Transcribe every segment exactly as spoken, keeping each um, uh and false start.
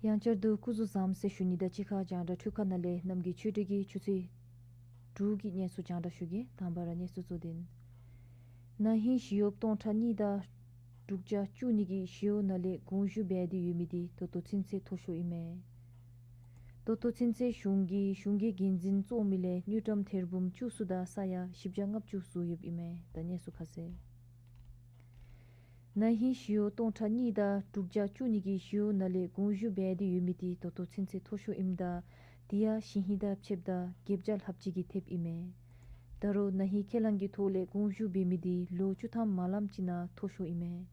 ཡང་བསྐྱར་དུ་སྐུ་གཟུགས་བཟང་ཟེར་ཞུ་ནི་དང་གཅིག་ཁར་རྒྱང་བསྒྲགས་འཕྲུལ་ཁང་ནང་ལས་རྣམ་རྒྱལ་ཆོས་སྒྲོན་གྱིས་ཆུ་ཚོད་དྲུག་གི་གནས་ཚུལ་རྒྱང་བསྒྲགས་ཞུ་གེ། དང་པ་ར་གནས་ཚུལ་གཙོ་དོན། ན་ཧིང་ཞི་གཡོགཔ་སྟོང་ཕྲག་གཉིས་དང་དྲུག་བརྒྱ་བཅུ་གཉིས་ཀྱིས་ཞི་གཡོག་ནང་ལས་དགོངས་ཞུ་འབད་དེ་ཡོད་མི་དེ་ད་ལྟོ་ཚུན་ཚོད་མཐོ་ཤོས་ཨིན་མས། ད་ལྟོ་ཚུན་ཚོད་གཞུང་གིས་གཞུང་གི་འགན་འཛིན་བཙུགས་མི་ལས་དངུལ་ཀྲམ་ཐེར་འབུམ་བཅུ་གསུམ་དང་ས་ཡ་བཞི་བརྒྱ་ལྔ་བཅུ་བཟོ་ཡོདཔ་ཨིན་མས། ད་གནས་ཚུལ་ཁ་གསལ། ན་ཧིང་ཞི་གཡོགཔ་སྟོང་ཕྲག་གཉིས་དང་དྲུག་བརྒྱ་བཅུ་གཉིས་ཀྱིས་ཞི་གཡོག་ནང་ལས་དགོངས་ཞུ་འབད་དེ་ཡོད་མི་དེ་ད་ལྟོ་ཚུན་ཚོད་མཐོ་ཤོས་ཨིནམ་ད་དེ་ཡང་ཞིན་ཧི་དང་ཕྱདཔ་ད་བརྒྱད་བརྒྱ་ལྷགཔ་ཅིག་གིས་ཐེབས་ཨིན་མས། ད་རུང་ན་ཧིང་ཁས་བླངས་ཀྱི་ཐོག་ལས་དགོངས་ཞུ་འབད་མི་དེ་ལོ་བཅུ་ཐམ་མ་ལངམ་ཅིག་ནང་མཐོ་ཤོས་ཨིན་མས།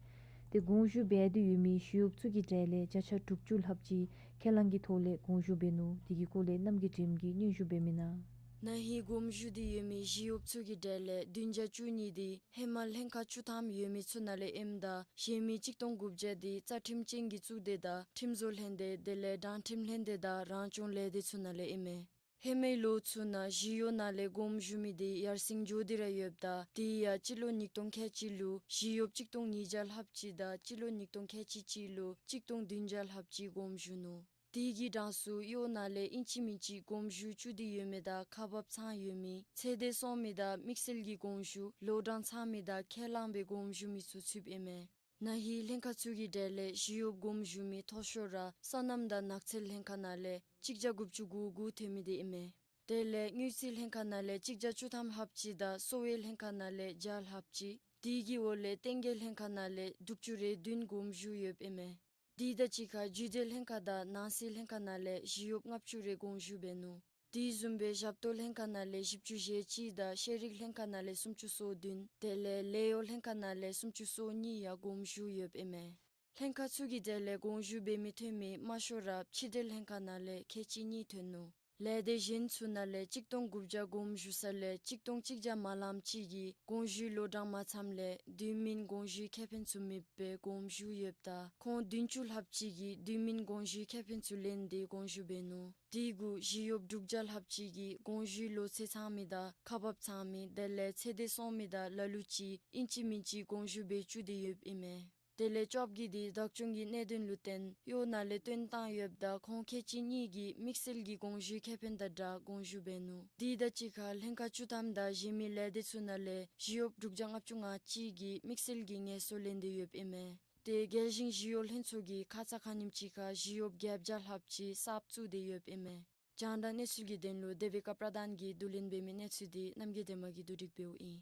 ཏེ་དགོངས་ཞུ་འབད་དེ་ཡོད་མི་ཞི་གཡོགཔ་ཚུ་གི་གྲས་ལས་བརྒྱ་ཆ་དྲུག་ཅུ་ལྷགཔ་ཅིག་ཁས་བླངས་ཀྱི་ཐོག་ལས་དགོངས་ཞུ་འབད་ནུག། དེ་གི་སྐོར་ལས་རྣམ་རྒྱལ་སྒྲོལམ་གྱིས་སྙན་ཞུ་འབད་མི་ནང་། ན་ཧིང་དགོངས་ཞུ་སྟེ་ཡོད་མི་ཞི་གཡོགཔ་ཚུ་གི་གྲས་ལས་བདུན་བརྒྱ་བཅུ་གཉིས་དེ་ཧེ་མ་ལྷན་ཁག་བཅུ་ཐམ་ཡོད་མི་ཚུ་ནང་ལས་ཨིནམ་ད་གཞན་མི་གཅིག་སྟོང་དགུ་བརྒྱ་དེ་རྩ་ཁྲིམས་ཅན་གྱི་གཙུག་སྡེ་དང་ཁྲིམས་བཟོ་ལྷན་སྡེ་དེ་ལས་དྲང་ཁྲིམས་ལྷན་སྡེ་དང་རང་སྐྱོང་ལས་སྡེ་ཚུ་ནང་ལས་ཨིན་མས། ཧེ་མའི་ལོ་ཚུ་ནང་ཞི་གཡོག་ནང་ལས་དགོངས་ཞུ་མི་དེ་ཡར་སེང་འགྱོ་སྟེ་ར་ཡོདཔ་ད་དེ་ཡང་སྤྱི་ལོ་ཉིས་སྟོང་ཁལ་གཅིག་ལུ་ཞི་གཡོགཔ་གཅིག་སྟོང་ཉིས་བརྒྱ་ལྷགཔ་ཅིག་དང་སྤྱི་ལོ་ཉིས་སྟོང་ཁལ་གཅིག་གཅིག་ལུ་གཅིག་སྟོང་བདུན་བརྒྱ་ལྷགཔ་ཅིག་དགོངས་ཞུ་ནུག། དེ་གི་གྲངས་སུ་གཡོག་ནང་ལས་ཨིན་ཅི་མིན་ཅི་དགོངས་ཞུ་བཅུག་སྟེ་ཡོད་མི་དང་ཁག་འབབ་ཚང་ཡོད་མི་ཚེ་འདས་སོང་མི་དང་དམིགས་བསལ་གྱི་དགོངས་ཞུ་ལོ་གྲངས་ཚང་མི་དང་ཁས་བླངས་པའི་དགོངས་ཞུ་མི་ཚུ་ཚུདཔ་ཨིན་མས། ན་ཧིང་ལྷན་ཁག་ཚུ་གི་གྲས་ལས་ཞི་གཡོགཔ་དགོངས་ཞུ་མི་མཐོ་ཤོས་ར་སོ་ནམ་དང་ནགས་ཚལ་ལྷན་ཁག་ནང་ལས་གཅིག་བརྒྱ་དགུ་བཅུ་གོ་དགུ་ཐོན་མི་དེ་ཨིན་མས། དེ་ལས་དངུལ་རྩིས་ལྷན་ཁག་ནང་ལས་གཅིག་བརྒྱ་བཅུ་ཐམ་ལྷགཔ་ཅིག་དང་གསོ་བའི་ལྷན་ཁག་ནང་ལས་བརྒྱ་ལྷགཔ་ཅིག། དེ་གི་འོག་ལས་ལྟེང་རྒྱས་ལྷན་ཁག་ནང་ལས་དྲུག་ཅུ་རེ་བདུན་དགོངས་ཞུ་ཡོདཔ་ཨིན་མས། དེ་དང་གཅིག་ཁར་རྒྱུད་འབྲེལ་ལྷན་ཁག་དང་ནང་སྲིད་ལྷན་ཁག་ནང་ལས་ཞི་གཡོགཔ་ལྔ་བཅུ་རེ་དགོངས་ཞུ་འབད་ནུག། དེ་བཟུམ་སྦེ་ཞབས་ཏོག་ལྷན་ཁག་ནང་ལས་བཞི་བཅུ་ཞེ་གཅིག་དང་ཤེས་རིག་ལྷན་ཁག་ནང་ལས་སུམ་ཅུ་སོ་བདུན་དེ་ལས་ལས་གཡོག་ལྷན་ཁག་ནང་ལས་སུམ་ཅུ་སོ་གཉིས་ཡང་དགོངས་ཞུ་ཡོདཔ་ཨིན་མས། ལྷན་ཁག་ཚུ་གི་གྲས་ལས་དགོངས་ཞུ་འབད་མི་ཐོན་མི་མང་ཤོས་ར་ཕྱི་འབྲེལ་ལྷན་ཁག་ནང་ལས་ཁལ་གཅིག་གཉིས་ཐོན་ནུག། ལས་སྡེ་གཞན་ཚུ་ནང་ལས་གཅིག་སྟོང་དགུ་བརྒྱ་དགོངས་ཞུ་ས་ལས་གཅིག་སྟོང་གཅིག་བརྒྱ་མ་ལངམ་ཅིག་གིས་དགོངས་ཞུའི་ལོ་གྲངས་མ་ཚངམ་ལས་དུས་མིན་དགོངས་ཞུའི་ཁེ་ཕན་ཚུ་མེདཔ་སྦེ་དགོངས་ཞུ་ཡོདཔ་ད་ཁོང་བདུན་ཅུ་ལྷགཔ་ཅིག་གིས་དུས་མིན་དགོངས་ཞུའི་ཁེ་ཕན་ཚུ་ལེན་ཏེ་དགོངས་ཞུ་འབད་ནུག། དེ་གུ་ཞི་གཡོགཔ་དྲུག་བརྒྱ་ལྷགཔ་ཅིག་གིས་དགོངས་ཞུའི་ལོ་ཚད་ཚང་མི་དང་ཁག་འབག་ཚང་མི་དེ་ལས་ཚེ་འདས་སོང་མི་དང་ལ་ལུ་ཅིག་ཨིན་ཅི་མིན་ཅི་དགོངས་ཞུ་འབད་བཅུག་སྟེ་ཡོདཔ་ཨིན་མས། དེ་ལས་བཅོ་བརྒྱད་དེ་བདག་སྐྱོང་གི་གནད་དོན་ལུ་བརྟེན་གཡོག་ནང་ལས་བཏོན་བཏང་ཡོདཔ་ད་ཁོང་ཁལ་གཅིག་གཉིས་ཀྱིས་དམིགས་བསལ་གྱི་དགོངས་ཞུའི་ཁེ་ཕན་དང་སྦྲགས་དགོངས་ཞུ་འབད་ནུག། དེ་དང་གཅིག་ཁར་ལྷན་ཁག་བཅུ་ཐམ་དང་གཞན་མི་ལས་སྡེ་ཚུ་ནང་ལས་ཞི་གཡོགཔ་དྲུག་བརྒྱ་ལྔ་བཅུ་ང་གཅིག་གིས་དམིགས་བསལ་གྱི་ངལ་གསོ་ལེན་ཏེ་ཡོདཔ་ཨིན་མས། ཏེ་རྒྱལ་གཞུང་ཞི་གཡོག་ལྷན་ཚོགས་ཀྱིས་ཁ་ཙ་ཁ་ཉིནམ་ཅིག་ཁར་ཞི་གཡོགཔ་བརྒྱད་བརྒྱ་ལྷགཔ་ཅིག་གསརཔ་བཙུགས་ཏེ་ཡོདཔ་ཨིན་མས། རྒྱང་བསྒྲགས་གནས་ཚུལ་གྱི་དོན་ལུ་དེ་བི་ཀ་པྲ་དཱན་གྱིས་བསྡུ་ལེན་འབད་མི་གནས་ཚུལ་དེ་རྣམ་རྒྱལ་སྒྲོལ་མ་གིས་བསྡུ་སྒྲིག་འབདཝ་ཨིན།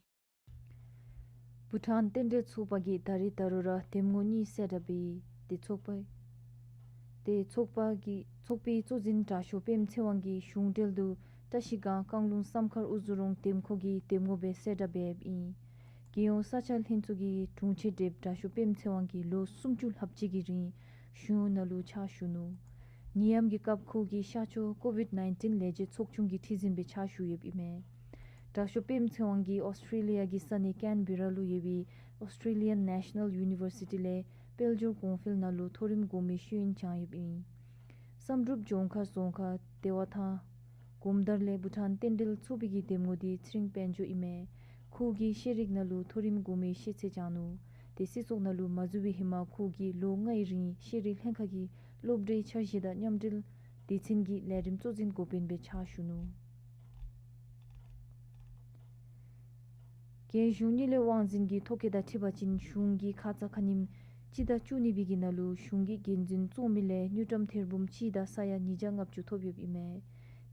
བྷུ་ཊཱན་རྟེན་འབྲེལ་ཚོགས་པ་གིས་ད་རིས་ད་རུང་ར་འདེམས་ངོ་གཉིས་གསལ་བསྒྲགས་འབད་ཡི། ཏེ་ཚོགས་པ་ཏེ་ཚོགས་པ་གི་ཚོགས་པའི་གཙོ་འཛིན་དྲག་ཤོས་པདྨ་ཚེ་དབང་གིས་གཞུང་འབྲེལ་དུ་བཀྲ་ཤིས་སྒང་བཀང་ལུང་བསམ་མཁར་དབུ་འཛུགས་རོང་འདེམས་ཁོངས་ཀྱི་འདེམས་ངོ་སྦེ་གསལ་བསྒྲགས་འབདཝ་ཨིན། རྒྱལ་ཡོངས་ས་ཆ་ལྷན་ཚོགས་ཀྱི་དྲུང་ཆེ་ཌེབ་དྲག་ཤོས་པདྨ་ཚེ་དབང་གིས་ལོ་སུམ་ཅུ་ལྷགཔ་ཅིག་གི་རིང་གཞུང་ནང་ལུ་ཕྱག་ཞུ་ནུག། ནད་ཡམས་ཀྱི་སྐབས་ཁོ་གིས་ཤར་ཕྱོགས་ཀོ་ཝིཌ་ནའིན་ཊིན་ལས་བྱེད་ཚོགས་ཆུང་གི་ཁྲི་འཛིན་སྦེ་ཕྱག་ཞུ་ཡོདཔ་ཨིན་མས། དྲག་ཤོས་པདྨ་ཚེ་དབང་གིས་ཨོསི་ཊྲེ་ལི་ཡ་གི་ས་གནས་ཀེན་བེ་ར་ལུ་ཡོད་པའི་ཨོསི་ཊྲེ་ལི་ཡཱན་ནེ་ཤ་ནཱལ་ཡུ་ནི་བར་སི་ཊི་ལས་དཔལ་འབྱོར་གོང་འཕེལ་ནང་ལུ་མཐོ་རིམ་འགོ་དམིགས་ཤེས་ཡོན་སྦྱང་ཡོདཔ་ཨིན། བསམ་གྲུབ་ལྗོངས་མཁར་རྫོང་ཁག་བདེ་བ་ཐང་གོམ་དར་ལས་བྷུ་ཊཱན་རྟེན་འབྲེལ་ཚོགས་པའི་གི་འདེམས་ངོ་དེ་ཚེ་རིང་དཔལ་འབྱོར་ཨིན་མས། ཁོ་གིས་ཤེས་རིག་ནང་ལུ་མཐོ་རིམ་འགོ་དམིགས་ཤེས་ཚད་སྦྱང་ནུག། ཏེ་སྲིད་ཚོགས་ནང་ལུ་མ་འཛུལ་བའི་ཧེ་མ་ཁོ་གིས་ལོ་ལྔའི་རིང་ཤེས་རིག་ལྷན་ཁག་གི་སློབ་གྲྭའི་འཆར་གཞི་དང་མཉམ་འབྲེལ་སྡེ་ཚན་གྱི་ལས་རིམ་གཙོ་འཛིན་འགོ་དཔོན་སྦེ་ཕྱག་ཞུ་ནུག། རྒྱལ་གཞུང་དངུལ་ལས་དབང་འཛིན་གྱི་ཐོ་བཀོད་དང་འཁྲིལ་བ་ཅིན་གཞུང་གིས་ཁ་ཙ་ཁ་ཉིནམ་སྤྱི་ཟླ་བཅུ་གཉིས་པའི་གི་ནང་ལུ་གཞུང་གི་འགན་འཛིན་བཙུགས་མི་ལས་དངུལ་ཀྲམ་ཐེར་འབུམ་གཅིག་དང་ས་ཡ་ཉིས་བརྒྱ་ལྔ་བཅུ་ཐོབ་ཡོདཔ་ཨིན་མས།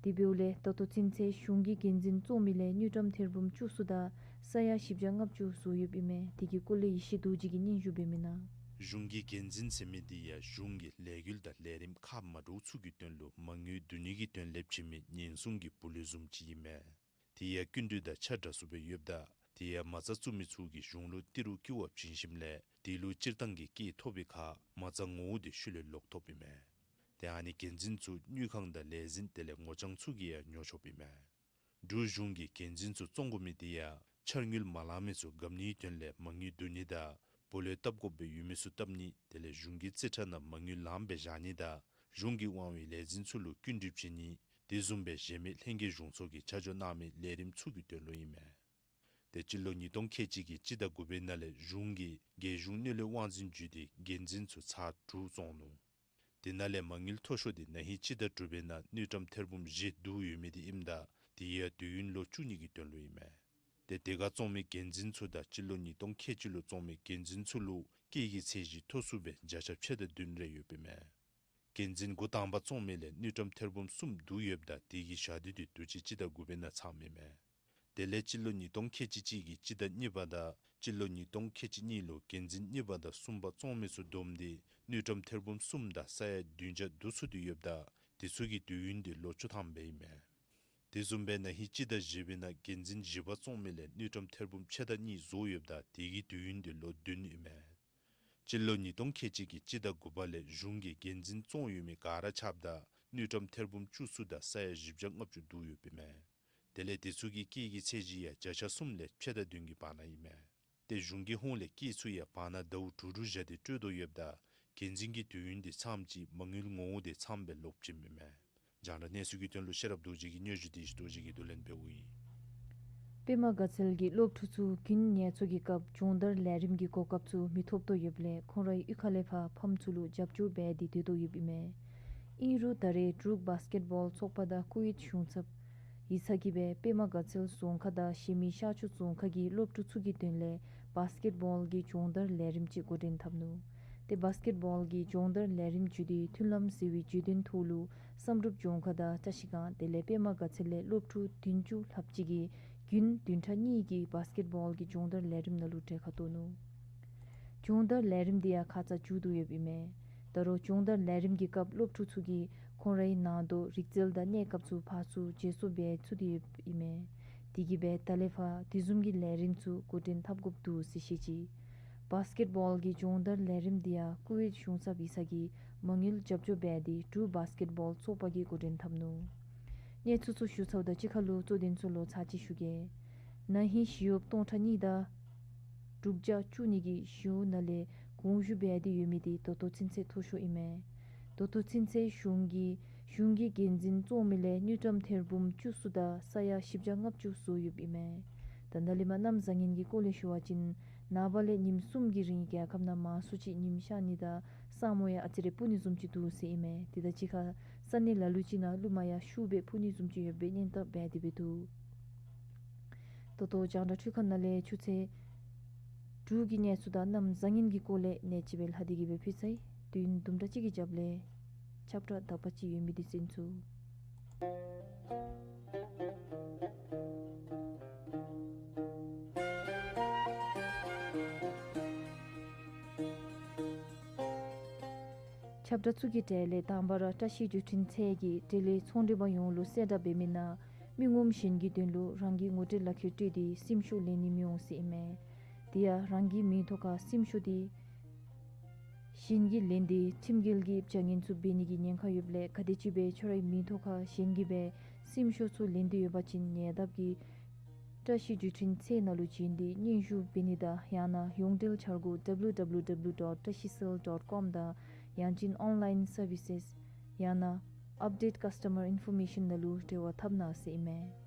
དེ་འབདཝ་ལས་ད་ལྟོ་ཚུན་ཚོད་གཞུང་གི་འགན་འཛིན་བཙུགས་མི་ལས་དངུལ་ཀྲམ་ཐེར་འབུམ་བཅུ་གསུམ་དང་ས་ཡ་བཞི་བརྒྱ་ལྔ་བཅུ་བཟོ་ཡོདཔ་ཨིན་མས། དེ་གི་སྐོར་ལས་ཡེ་ཤེས་རྡོ་རྗེ་གིས་སྙན་ཞུ་འབད་མི་ནང་། གཞུང་གི་འགན་འཛིན་ཟེར་མི་དེ་ཡང་གཞུང་གི་ལས་འགུལ་དང་ལས་རིམ་ཁག་མ་འདྲཝ་ཚུ་གི་དོན་ལུ་མ་དངུལ་བསྡུ་ནི་གི་དོན་ལས་བྱིན་མི་ཉེན་སྲུང་གི་བུ་ལོན་བཟུམ་ཅིག་ཨིན་མས། དེ་ཡང་སྐྱིན་འགྲུལ་དང་ཆ་འདྲ་སུ་སྦེ་ཡོདཔ་ད་དེ་ཡང་མ་རྩ་བཙུགས་མི་ཚུ་གིས་གཞུང་ལུ་ཏི་རུ་ཀི་ཝ་བྱིན་ཞིནམ་ལས་དེ་ལུ་སྤྱིར་བཏང་གི་སྐྱེད་ཐོབ་པའི་ཁར་མ་རྩ་ངོ་བོ་དེ་ཤུལ་ལས་ལོག་ཐོབ་ཨིན་མས། ཏེ་ཨ་ནི་འགན་འཛིན་ཚུ་དངུལ་ཁང་དང་ལས་འཛིན་དེ་ལས་ངོ་རྐྱང་ཚུ་གིས་ཡང་ཉོ་ཆོགཔ་ཨིན་མས། འབྲུག་གཞུང་གིས་འགན་འཛིན་ཚུ་བཙོང་དགོ་མི་དེ་ཡང་འཆར་དངུལ་མ་ལང་མི་ཚུ་འགབ་ནིའི་དོན་ལས་མ་དངུལ་བསྡུ་ནི་དང་བུ་ལོན་བཏབ་དགོཔ་སྦེ་ཡོད་མི་ཚུ་བཏབ་ནི་དེ་ལས་གཞུང་གི་རྩིས་ཁྲ་ནང་མ་དངུལ་ལངམ་སྦེ་བཞག་ནི་དང་གཞུང་གི་དབང་བའི་ལས་འཛིན་ཚུ་ལུ་སྐྱིན་འགྲུལ་བྱིན་ནི་དེ་བཟུམ་སྦེ་གཞན་མི་ལྷན་རྒྱས་གཞུང་ཚོགས་ཀྱིས་ཆ་འཇོག་གནང་མི་ལས་རིམ་ཚུ་གི་དོན་ལུ་ཨིན་མས། ཏེ་སྤྱི་ལོ་ཉིས་སྟོང་ཁལ་གཅིག་གི་སྤྱི་ཟླ་དགུ་པའི་ནང་ལས་གཞུང་གིས་རྒྱལ་གཞུང་དངུལ་ལས་དབང་འཛིན་བརྒྱུད་དེ་འགན་འཛིན་ཚུ་ཚར་དྲུག་བཙོང་ནུག། དེ་ནང་ལས་མ་དངུལ་མཐོ་ཤོས་འདི་ན་ཧིང་སྤྱི་ཟླ་དྲུག་པའི་ནང་དངུལ་ཀྲམ་ཐེར་འབུམ་བཞི་བསྡུ་ཡོད་མི་འདི་ཨིནམ་ད་དེ་ཡང་དུས་ཡུན་ལོ་བཅུ་གཉིས་ཀྱི་དོན་ལུ་ཨིན་མས། ཏེ་དེ་ཁར་བཙོང་མི་འགན་འཛིན་ཚུ་དང་སྤྱི་ལོ་ཉིས་སྟོང་ཁལ་གཅིག་ལུ་བཙོང་མི་འགན་འཛིན་ཚུ་ལུ་སྐྱེད་ཀྱི་ཚད་གཞི་མཐོ་སུ་སྦེ་བརྒྱ་ཆ་ཕྱེད་དང་བདུན་རེ་ཡོདཔ་ཨིན་མས། འགན་འཛིན་འགོ་དང་པ་བཙོང་མི་ལས་དངུལ་ཀྲམ་ཐེར་འབུམ་གསུམ་བསྡུ་ཡོདཔ་ད་དེ་གི་ཞག་དུས་འདི་དུས་ཅི་སྤྱི་ཟླ་དགུ་པའི་ནང་ཚངམ་ཨིན་མས། དེ་ལས་སྤྱི་ལོ་ཉིས་སྟོང་ཁལ་གཅིག་གཅིག་གི་སྤྱི་ཟླ་གཉིས་པ་དང་སྤྱི་ལོ་ཉིས་སྟོང་ཁལ་གཅིག་གཉིས་ལུ་འགན་འཛིན་གཉིས་པ་དང་གསུམ་པ་བཙོང་མི་ཚུ་བསྡོམས་ཏེ་དངུལ་ཀྲམ་ཐེར་འབུམ་གསུམ་དང་ས་ཡ་བདུན་བརྒྱ་བསྡུ་ཚུགས་ཏེ་ཡོདཔ་ད་དེ་ཚུ་གི་དུས་ཡུན་འདི་ལོ་བཅུ་ཐམ་སྦེ་ཨིན་མས། དེ་བཟུམ་སྦེ་ན་ཧིང་སྤྱི་ཟླ་བཞི་པའི་ནང་འགན་འཛིན་བཞི་པ་བཙོང་མི་ལས་དངུལ་ཀྲམ་ཐེར་འབུམ་ཕྱེད་དང་གཉིས་བཟོ་ཡོདཔ་ད་དེ་གི་དུས་ཡུན་འདི་ལོ་བདུན་ཨིན་མས། སྤྱི་ལོ་ཉིས་སྟོང་ཁལ་གཅིག་གི་སྤྱི་ཟླ་དགུ་པ་ལས་གཞུང་གིས་འགན་འཛིན་བཙོང་ཡོད་མི་ག་ར་ཆགསཔ་ད་དངུལ་ཀྲམ་ཐེར་འབུམ་བཅུ་གསུམ་དང་ས་ཡ་བཞི་བརྒྱ་ལྔ་བཅུ་བསྡུ་ཡོདཔ་ཨིན་མས། དེ་ལས་དེ་ཚུ་གི་སྐྱེད་ཀྱི་ཚད་གཞི་ཡང་བརྒྱ་ཆ་གསུམ་ལས་ཕྱེད་དང་བདུན་གྱི་བར་ན་ཨིན་མས། ཏེ་གཞུང་གི་ཧོངས་ལས་སྐྱེད་ཚུ་ཡང་བར་ན་ཟླཝ་དྲུག་དྲུག་བཞག་སྟེ་སྤྲོད་དོ་ཡོདཔ་ད་འགན་འཛིན་གྱི་དུས་ཡུན་འདི་ཚངམ་ཅིག་མ་དངུལ་ངོ་བོ་འདི་ཚངམ་སྦེ་ལོག་བྱིནམ་ཨིན་མས། རྒྱང་བསྒྲགས་གནས་ཚུལ་གྱི་དོན་ལུ་ཤེས་རབ་རྡོ་རྗེ་གིས་སྙན་ཞུ་དེ་བཞིན་རྡོ་རྗེ་གིས་བསྡུ་ལེན་འབདཝ་ཨིན། པདྨ་དགའ་ཚལ་གྱི་སློབ་ཕྲུག་ཚུ་དགུན་ངལ་འཚོ་གི་སྐབས་སྦྱོང་བརྡར་ལས་རིམ་གྱི་གོ་སྐབས་ཚུ་མི་ཐོབ་དོ་ཡོདཔ་ལས་ཁོང་རའི་གཡུས་ཁ་ལས་ཕར་ཕམ་ཚུ་ལུ་རྒྱབ་སྐྱོར་འབད་དེ་སྡོད་དོ་ཡོདཔ་ཨིན་མས། ཨིན་རུང་ད་རེས་འབྲུག་བཱསི་ཀེཊ་བཱོལ་ཚོགས་པ་དང་ཀུ་ཝེཊ་གཞུང་ཚབ་ཡིག་ཚང་གིས་སྦེ་པདྨ་དགའ་ཚལ་རྫོང་ཁག་དང་གཞན་མི་ཤར་ཕྱོགས་རྫོང་ཁག་གི་སློབ་ཕྲུག་ཚུ་གི་དོན་ལས་བཱསི་ཀེཊ་བཱོལ་གྱི་སྦྱོང་བརྡར་ལས་རིམ་ཅིག་འགོ་འདྲེན་འཐབ་ནུག། ཏེ་བཱསི་ཀེཊ་བཱོལ་གྱི་སྦྱོང་བརྡར་ལས་རིམ་བརྒྱུད་དེ་མཐུན་ལམ་ཟེར་བའི་བརྗོད་དོན་ཐོག་ལུ་བསམ་གྲུབ་ལྗོངས་མཁར་དང་བཀྲ་ཤིས་སྒང་དེ་ལས་པདྨ་དགའ་ཚལ་ལས་སློབ་ཕྲུག་བདུན་ཅུ་ལྷགཔ་ཅིག་གིས་དགུན་བདུན་ཕྲག་གཉིས་ཀྱི་བཱསི་ཀེཊ་བཱོལ་གྱི་སྦྱོང་བརྡར་ལས་རིམ་ནང་ལུ་གྲལ་ཁར་གཏོགས་ནུག། སྦྱོང་བརྡར་ལས་རིམ་འདི་ཡང་ཁ་ཙ་མཇུག་བསྡུ་ཡོདཔ་ཨིན་མས། ད་རུང་སྦྱོང་བརྡར་ལས་རིམ་གྱི་སྐབས་སློབ་ཕྲུག་ཚུ་གིས་ཁོང་རའི་ནང་དོག་རིག་རྩལ་དང་གནས་སྐབས་ཚུ་ཕར་ཚུར་བརྗེ་སོར་འབད་ཚུགས་ཏེ་ཡོདཔ་ཨིན་མས། དེ་གིས་སྦེ་ད་ལས་ཕར་དེ་བཟུམ་གྱི་ལས་རིམ་ཚུ་འགོ་འདྲེན་འཐབ་དགོཔ་འདུག་ཟེར་བཤད་ཅི། བཱསི་ཀེཊ་བཱོལ་གྱི་སྦྱོང་བརྡར་ལས་རིམ་འདི་ཡང་ཀུ་ཝེཊ་གཞུང་ཚབ་ཡིག་ཚང་གིས་མ་དངུལ་རྒྱབ་སྐྱོར་འབད་དེ་འབྲུག་བཱསི་ཀེཊ་བཱོལ་ཚོགས་པ་གིས་འགོ་འདྲེན་འཐབ་ནུག། གནས་ཚུལ་ཚུ་ཞུ་ཚརཝ་ད་གཅིག་ཁར་ལུ་གཙོ་དོན་ཚུ་ལོག་ཚར་གཅིག་ཞུ་གེ། ན་ཧིང་ཞི་གཡོགཔ་སྟོང་ཕྲག་གཉིས་དང་དྲུག་བརྒྱ་བཅུ་གཉིས་ཀྱིས་ཞི་གཡོག་ནང་ལས་དགོངས་ཞུ་འབད་དེ་ཡོད་མི་འདི་ད་ལྟོ་ཚུན་ཚོད་མཐོ་ཤོས་ཨིན་མས། ད་ལྟོ་ཚུན་ཚོད་གཞུང་གིས་གཞུང་གི་འགན་འཛིན་བཙོང་མི་ལས་དངུལ་ཀྲམ་ཐེར་འབུམ་བཅུ་གསུམ་དང་ས་ཡ་བཞི་བརྒྱ་ལྔ་བཅུ་བཟོ་ཡོདཔ་ཨིན་མས། ད་ནཱ་ལས་མར་གནམ་བཟང་ངན་གྱི་སྐོར་ལས་ཞུ་བ་ཅིན་ནངས་པ་ལས་ཉིནམ་གསུམ་གྱི་རིང་རྒྱལ་ཁབ་ནང་མང་སུ་ཅིག་ཉིམ་ཤར་ནི་དང་ས་སྨུག་ཡང་ཨ་ཙི་རེ་སྤུབ་ནི་བཟུམ་ཅིག་འདུག་ཟེར་ཨིན་མས། དེ་དང་གཅིག་ཁར་ས་གནས་ལ་ལུ་ཅིག་ནང་རླུང་མ་ཡང་ཤུགས་སྦེ་འཕུ་ནི་བཟུམ་ཅིག་ཡོད་པའི་སྙན་ཐག་འབད་དེ་སྦེ་འདུག། ད་ལྟོ་རྒྱང་བསྒྲགས་འཕྲུལ་ཁང་ནང་ལས་ཆུ་ཚོད་དྲུག་གི་གནས་ཚུལ་དང་གནམ་བཟང་ངན་གྱི་སྐོར་ལས་ནེ་ཅིག་སྦེ་ལྷག་སྟེ་གི་སྦེ་ཕུལ་ཚར་ཡི། དུས་ཡུན་དུམ་གྲ་ཅིག་གི་རྒྱབ་ལས་ཁྱབ་བསྒྲགས་དག་པ་ཅིག་ཡོད་མི་འདི་གསན་ཚུགས། ཁྱབ་བསྒྲགས་ཚུ་གི་གྲས་ལས་དང་པ་ར་བཀྲ་ཤིས་བརྒྱུད་འཕྲིན་ཚད་ཀྱིས་འབྲེལ་ཡོད་ཚོང་འབྲེལ་པ་ཡོངས་ལུ་གསལ་བསྒྲགས་འབད་མི་ནང་མི་ངོམ་གཞན་གྱི་དོན་ལུ་རང་གི་ངོ་སྤྲོད་ལག་ཁྱེར་སྤྲོད་དེ་སེམས་ཤུགས་ལེན་ནི་མི་འོང་ཟེར་ཨིན་མས། དེ་ཡང་རང་གི་མིང་ཐོག་ཁར་སེམས་ཤུགས་འདི་གཞན་གྱིས་ལེན་ཏེ་ཁྲིམས་འགལ་གྱི་བྱ་ངན་ཚུ་འབད་ནི་གི་ཉེན་ཁ་ཡོདཔ་ལས་ག་དེ་ཅིག་སྦེ་ཁྱོད་རའི་མིང་ཐོག་ཁར་གཞན་གྱིས་སྦེ་སེམས་ཤུགས་ཚུ་ལེན་ཏེ་ཡོད་པ་ཅིན་ཉེ་འདབས་ཀྱི་བཀྲ་ཤིས་བརྒྱུད་འཕྲིན་ཚད་ནང་ལུ་བྱོན་ཏེ་སྙན་ཞུ་འབད་ནི་དང་ཡང་ན་ཡོངས་འབྲེལ་འཆར་སྒོ་W W W dot tashicell dot com དང་ཡང་ཅིན་online services ཡང་ན་update customer information ནང་ལུ་འབྲེལ་བ་འཐབ་གནང་ཟེར་ཨིན་མས།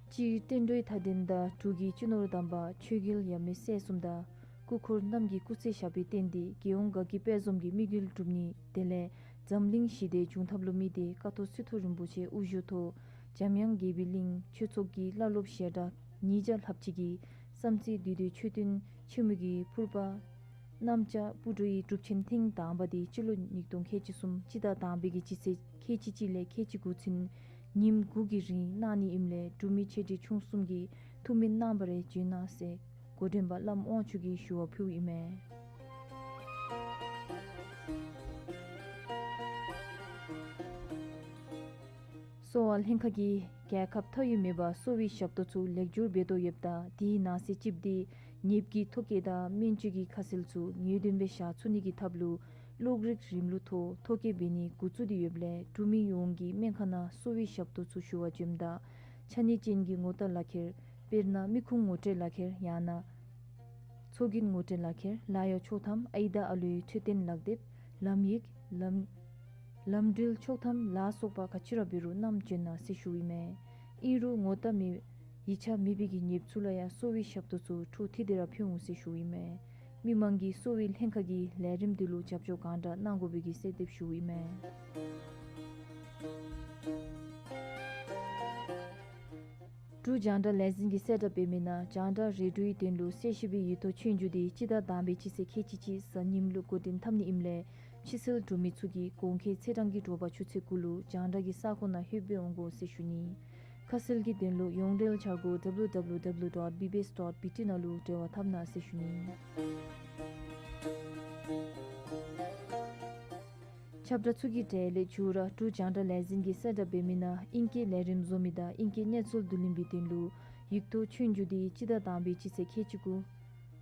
སྤྱིར་བསྟན་འགྲོའི་མཐའ་རྟེན་དང་འབྲུག་གི་སྤྱི་ནོར་དམ་པ་ཆོས་རྒྱལ་ཡབ་མེས་སྲས་གསུམ་དང་སྐུ་འཁོར་རྣམས་ཀྱི་སྐུ་ཚེ་ཞབས་པད་བརྟན་ཏེ་རྒྱལ་ཡོངས་དགའ་སྐྱིད་དཔལ་འཛོམས་ཀྱི་དམིགས་ཡུལ་འགྲུབ་ནི་དེ་ལས་འཛམ་གླིང་ཞི་བདེ་འབྱུང་ཐབས་ལུ་དམིགས་ཏེ་ཀཿཐོག་སི་ཏུ་རིན་པོ་ཆེ་དབུ་བཞུགས་ཐོག་འཇམ་དབྱངས་དགྱེས་པའི་གླིང་ཆོས་ཚོགས་ཀྱི་བླ་སློབ་ཞལ་གྲངས་ཉིས་བརྒྱ་ལྷགཔ་ཅིག་གིས་བསམ་རྩེ་བདུད་འདུལ་མཆོད་རྟེན་ཆེན་མོ་གི་ཕུར་པ་གནམ་ལྕགས་སྤུ་གྲི་ཡི་སྒྲུབ་ཆེན་ཐེངས་དང་པ་འདི་སྤྱི་ལོ་ཉིས་སྟོང་ཁལ་གཅིག་གསུམ་སྤྱི་ཟླ་དང་པའི་གི་སྤྱི་ཚེས་ཁལ་གཅིག་གཅིག་ལས་ཁལ་གཅིག་དགུ་ཚུན་ཉིནམ་དགུ་གི་རིང་གནང་ནི་ཨིནམ་ལས་འབྲུག་མི་ཆེ་འབྲིང་ཆུང་གསུམ་གྱིས་ཐུགས་སྨོན་གནང་བར་བྱོན་གནང་ཟེར་འགོ་འདྲེན་པ་བླམ་དབང་ཕྱུག་གིས་ཞུ་བ་ཕུལཝ་ཨིན་མས། གསོ་བ་ལྷན་ཁག་གིས་རྒྱལ་ཁབ་མཐའ་དབུས་མེད་པར་གསོ་བའི་ཞབས་ཏོག་ཚུ་ལེགས་སྒྱུར་འབད་དོ་ཡོདཔ་ད་དེའི་ནང་གསེས་གཅིག་འདི་ནདཔ་གི་ཐོ་བཀོད་དང་སྨན་བཅོས་ཀྱི་ཁ་གསལ་ཚུ་ངེས་སྟོན་སྦེ་བཞག་ཚུགས་ནི་གི་ཐབས་ལུ་གློག་རིག་རིམ་ལུགས་ཐོག་ཐོ་བཀོད་འབད་ནི་འགོ་བཙུགས་ཏེ་ཡོདཔ་ལས་འབྲུག་མི་ཡོངས་ཀྱིས་སྨན་ཁང་ནང་གསོ་བའི་ཞབས་ཏོག་ཚུ་ཞུ་བར་འབྱོནམ་ད་ཆ་གནས་ཅན་གྱི་ངོ་རྟགས་ལག་ཁྱེར་དཔེར་ན་མི་ཁུངས་ངོ་སྤྲོད་ལག་ཁྱེར་ཡང་ན་ཚོགས་རྒྱན་ངོ་སྤྲོད་ལག་ཁྱེར་ལཱ་གཡོག་ཆོག་ཐམ་ཨའི་དང་ཨ་ལུའི་འཕྲོད་བསྟེན་ལག་དེབ་ལམ་ཡིག་ལམ་ལམ་འགྲུལ་ཆོག་ཐམ་ལ་སོགས་པ་ག་ཅི་ར་འབད་རུང་བསྣམས་འབྱོན་གནང་ཟེར་ཞུཝ་ཨིན་མས། ཨིན་རུང་ངོ་རྟགས་མེད་ ཡིག་ཆ་མེད་པའི་གི་ཉེས་པ་ཚུ་ལུ་ཡང་གསོ་བའི་ཞབས་ཏོག་ཚུ་འཕྲོ་མཐུད་དེ་ར་ཕུལ་འོང་ཟེར་ཞུཝ་ཨིན་མས། མི་མང་གིས་གསོ་བའི་ལྷན་ཁག་གི་ལས་རིམ་འདི་ལུ་རྒྱབ་སྐྱོར་གང་དྲག་གནང་དགོ་པའི་གི་གསོལ་འདེབས་ཞུཝ་ཨིན་མས། འབྲུག་རྒྱང་བསྒྲགས་ལས་འཛིན་གྱིས་གསལ་བསྒྲགས་འབད་མི་ནང་རྒྱང་བསྒྲགས་རེ་ཌིའོའི་དོན་ལུ་གསལ་ཞིབ་པའི་ཡིག་ཐོག་ཆོས་རྒྱུགས་འདི་སྤྱི་ཟླ་དང་པའི་སྤྱི་ཚེས་ཁལ་གཅིག་གཅིག་གཟའ་ཉིམ་ལུ་འགོ་འདྲེན་འཐབ་ནི་ཨིནམ་ལས་ཕྱི་སེལ་འབྲུག་མི་ཚུ་གིས་གོང་འཁོད་ཚེས་གྲངས་ཀྱི་དྲོ་པ་ཆུ་ཚོད་དགུ་ལུ་རྒྱང་བསྒྲགས་ཀྱི་ས་ཁོངས་ནང་ལྷོད་འབད་འོང་དགོ་ཟེར་ཞུ་ནི། ཁ་གསལ་གྱི་དོན་ལུ་ཡོངས་འབྲེལ་འཆར་སྒོ་W W W dot B B S dot B T ནང་ལུ་འབྲེལ་བ་འཐབ་གནང་ཟེར་ཞུ་ནི། ཁྱབ་བསྒྲགས་ཚུ་གི་གྲས་ལས་མཇུག་ར་འབྲུག་རྒྱང་བསྒྲགས་ལས་འཛིན་གྱིས་གསལ་བསྒྲགས་འབད་མི་ནང་ཨིང་སྐད་ལས་རིམ་བཟོ་མི་དང་ཨིང་སྐད་གནས་ཚུལ་བསྡུ་ལེན་པའི་དོན་ལུ་ཡིག་ཐོག་ཆོས་རྒྱུགས་འདི་སྤྱི་ཟླ་དང་པའི་སྤྱི་ཚེས་ཁལ་གཅིག་དགུ་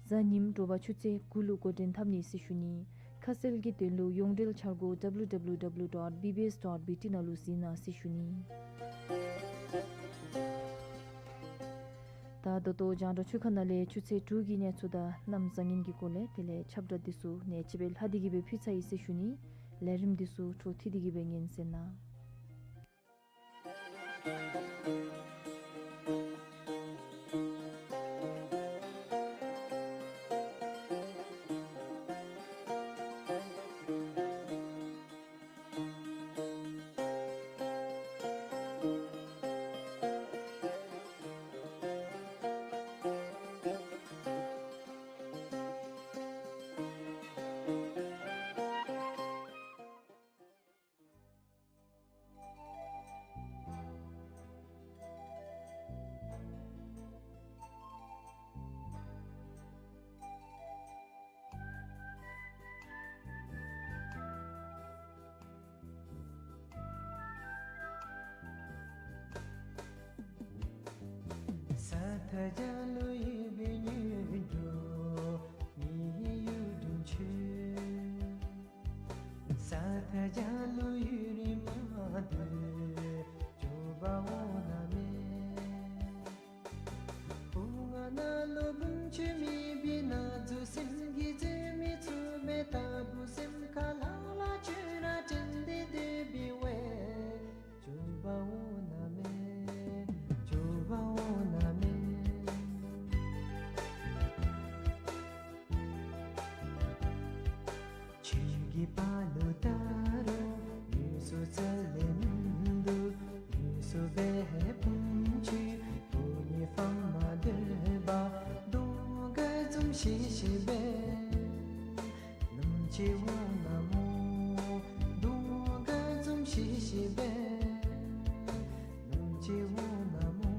གཟའ་ཉིམ་དྲོ་པ་ཆུ་ཚོད་དགུ་ལུ་འགོ་འདྲེན་འཐབ་ནི་ཟེར་ཞུ་ནི། ཁ་གསལ་གྱི་དོན་ལུ་ཡོངས་འབྲེལ་འཆར་སྒོ་W W W dot B B S dot B T ནང་ལུ་གཟིགས་གནང་ཟེར་ཞུ་ནི། ད་ད་ལྟོ་རྒྱང་བསྒྲགས་ཆུ་ཁ་ནང་ལས་ཆུ་ཚོད་དྲུག་གི་གནས་ཚུལ་དང་གནམ་བཟང་ངན་གྱི་སྐོར་ལས་དེ་ལས་ཁྱབ་བསྒྲགས་འདི་ཚུ་ནེ་ཅིག་སྦེ་ལྷག་སྟེ་གི་སྦེ་ཕུལ་ཚར་ཡི་ཟེར་ཞུ་ནི། ལས་རིམ་འདི་ཚུ་འཕྲོ་མཐུད་དེ་གི་སྦེ་ཉན་གསན་གནང་། ས་མཐའ་རྒྱ་ལུ་ཡོད་པའི་མྱུར་འགྲོ་མི་གཡུ་སྒྲོན་ཆོས། ས་མཐའ་རྒྱ་ལུ་ཡུན་རིང་མ་སྡོད་འགྱོ་བར་འོང་གནང་མས། བུ་ང་ན་ལུ་བུམ་ཆུ་མེད་པའི་ན་ཟུག་སེམས་ཀྱི་བཟོད་མི་ཚུགས་པའི་ལྟ་བུ་སེམས་ཁ་ལྷང་ལྷང་བྱོན་ར་དྲན་ཏེ་སྡོད་པའི་དབང་འགྱོ་བར་འོང་གནང་མས། འགྱོ་བར་འོང་གནང་མས། ཆོས་ཀྱི་དཔའ་ལུ་ད་རུང་ཡུལ་སུ་རྩ་ལས་མིན་འདུག། ཡུལ་སུ་སྦེ་བུམ་ཆུ་བུ་ཉི་ཕམ་མ་སྡོད་པར་གདོང་ཁར་འཛུམ་ཤིག་ཤིག་སྦེ། ནམ་ཅིག་འོང་གནང་མོ། གདོང་ཁར་འཛུམ་ཤིག་ཤིག་སྦེ། ནམ་ཅིག་འོང་གནང་མོ།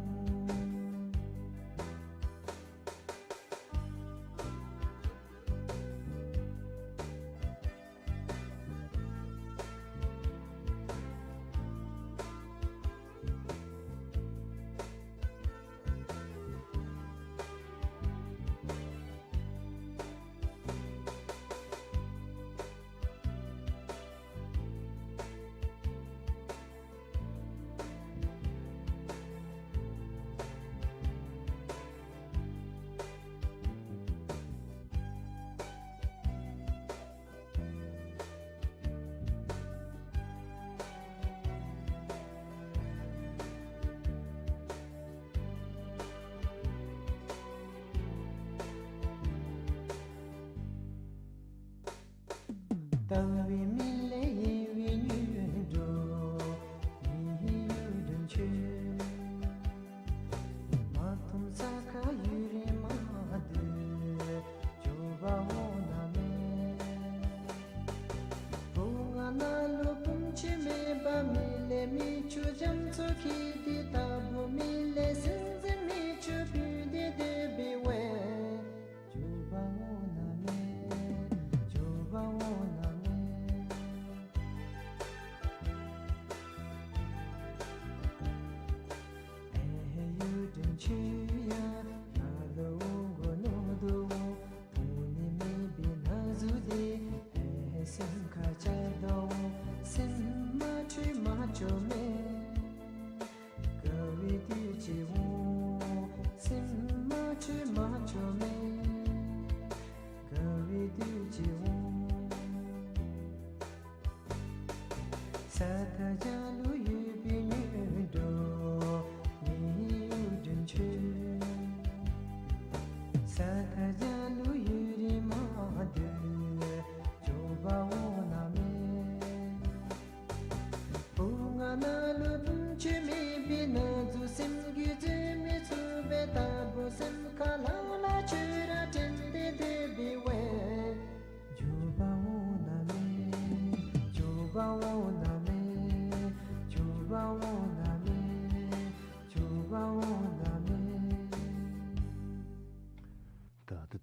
ལྟ་བའི་མིག་ལས་ཡལ་བའི་མྱུར་འགྲོ་མི་གཡུ་སྒྲོན་ཆོས། མ་མཐོང་ས་ཁར་ཡུན་རིང་མ་སྡོད་འགྱོ་བར་འོང་གནང་མས། བུ་ང་ན་ལུ་བུམ་ཆུ་མེད་པར་མི་ལས་མིག་ཆུ་རྒྱ་མཚོ་འཁྱིལ་ཏེ་ལྟ་བུ་མི་ལས་སེམས་ཅན་མིག་ཆུ་ཕུལ་ཏེ་སྡོད་པའི་དབང་འགྱོ་བར་འོང་གནང་མས། འགྱོ་བར་འོང་གནང་མས། ཨེ་ཧེ་གཡུ་སྒྲོན་ཆོས་ཡ། ང་ལུ་འོང་དགོ་མནོ་དོ། འོང་ནི་མེད་པའི་ན་ཟུག་འདི། ཨེ་ཧེ་སེམས་ཁར་འཆར་དོ། སེམས་མ་འཁྲུལ་མ་བཅོས་མེད། དགའ་བའི་དུས་ཅིག་འོང་། སེམས་མ་འཁྲུལ་མ་བཅོས་མེད། དགའ་བའི་དུས་ཅིག་འོང་། ས་མཐའ་རྒྱ་ལུ་ཡོད་པའི་མྱུར་འགྲོ་མི་གཡུ་སྒྲོན་ཆོས།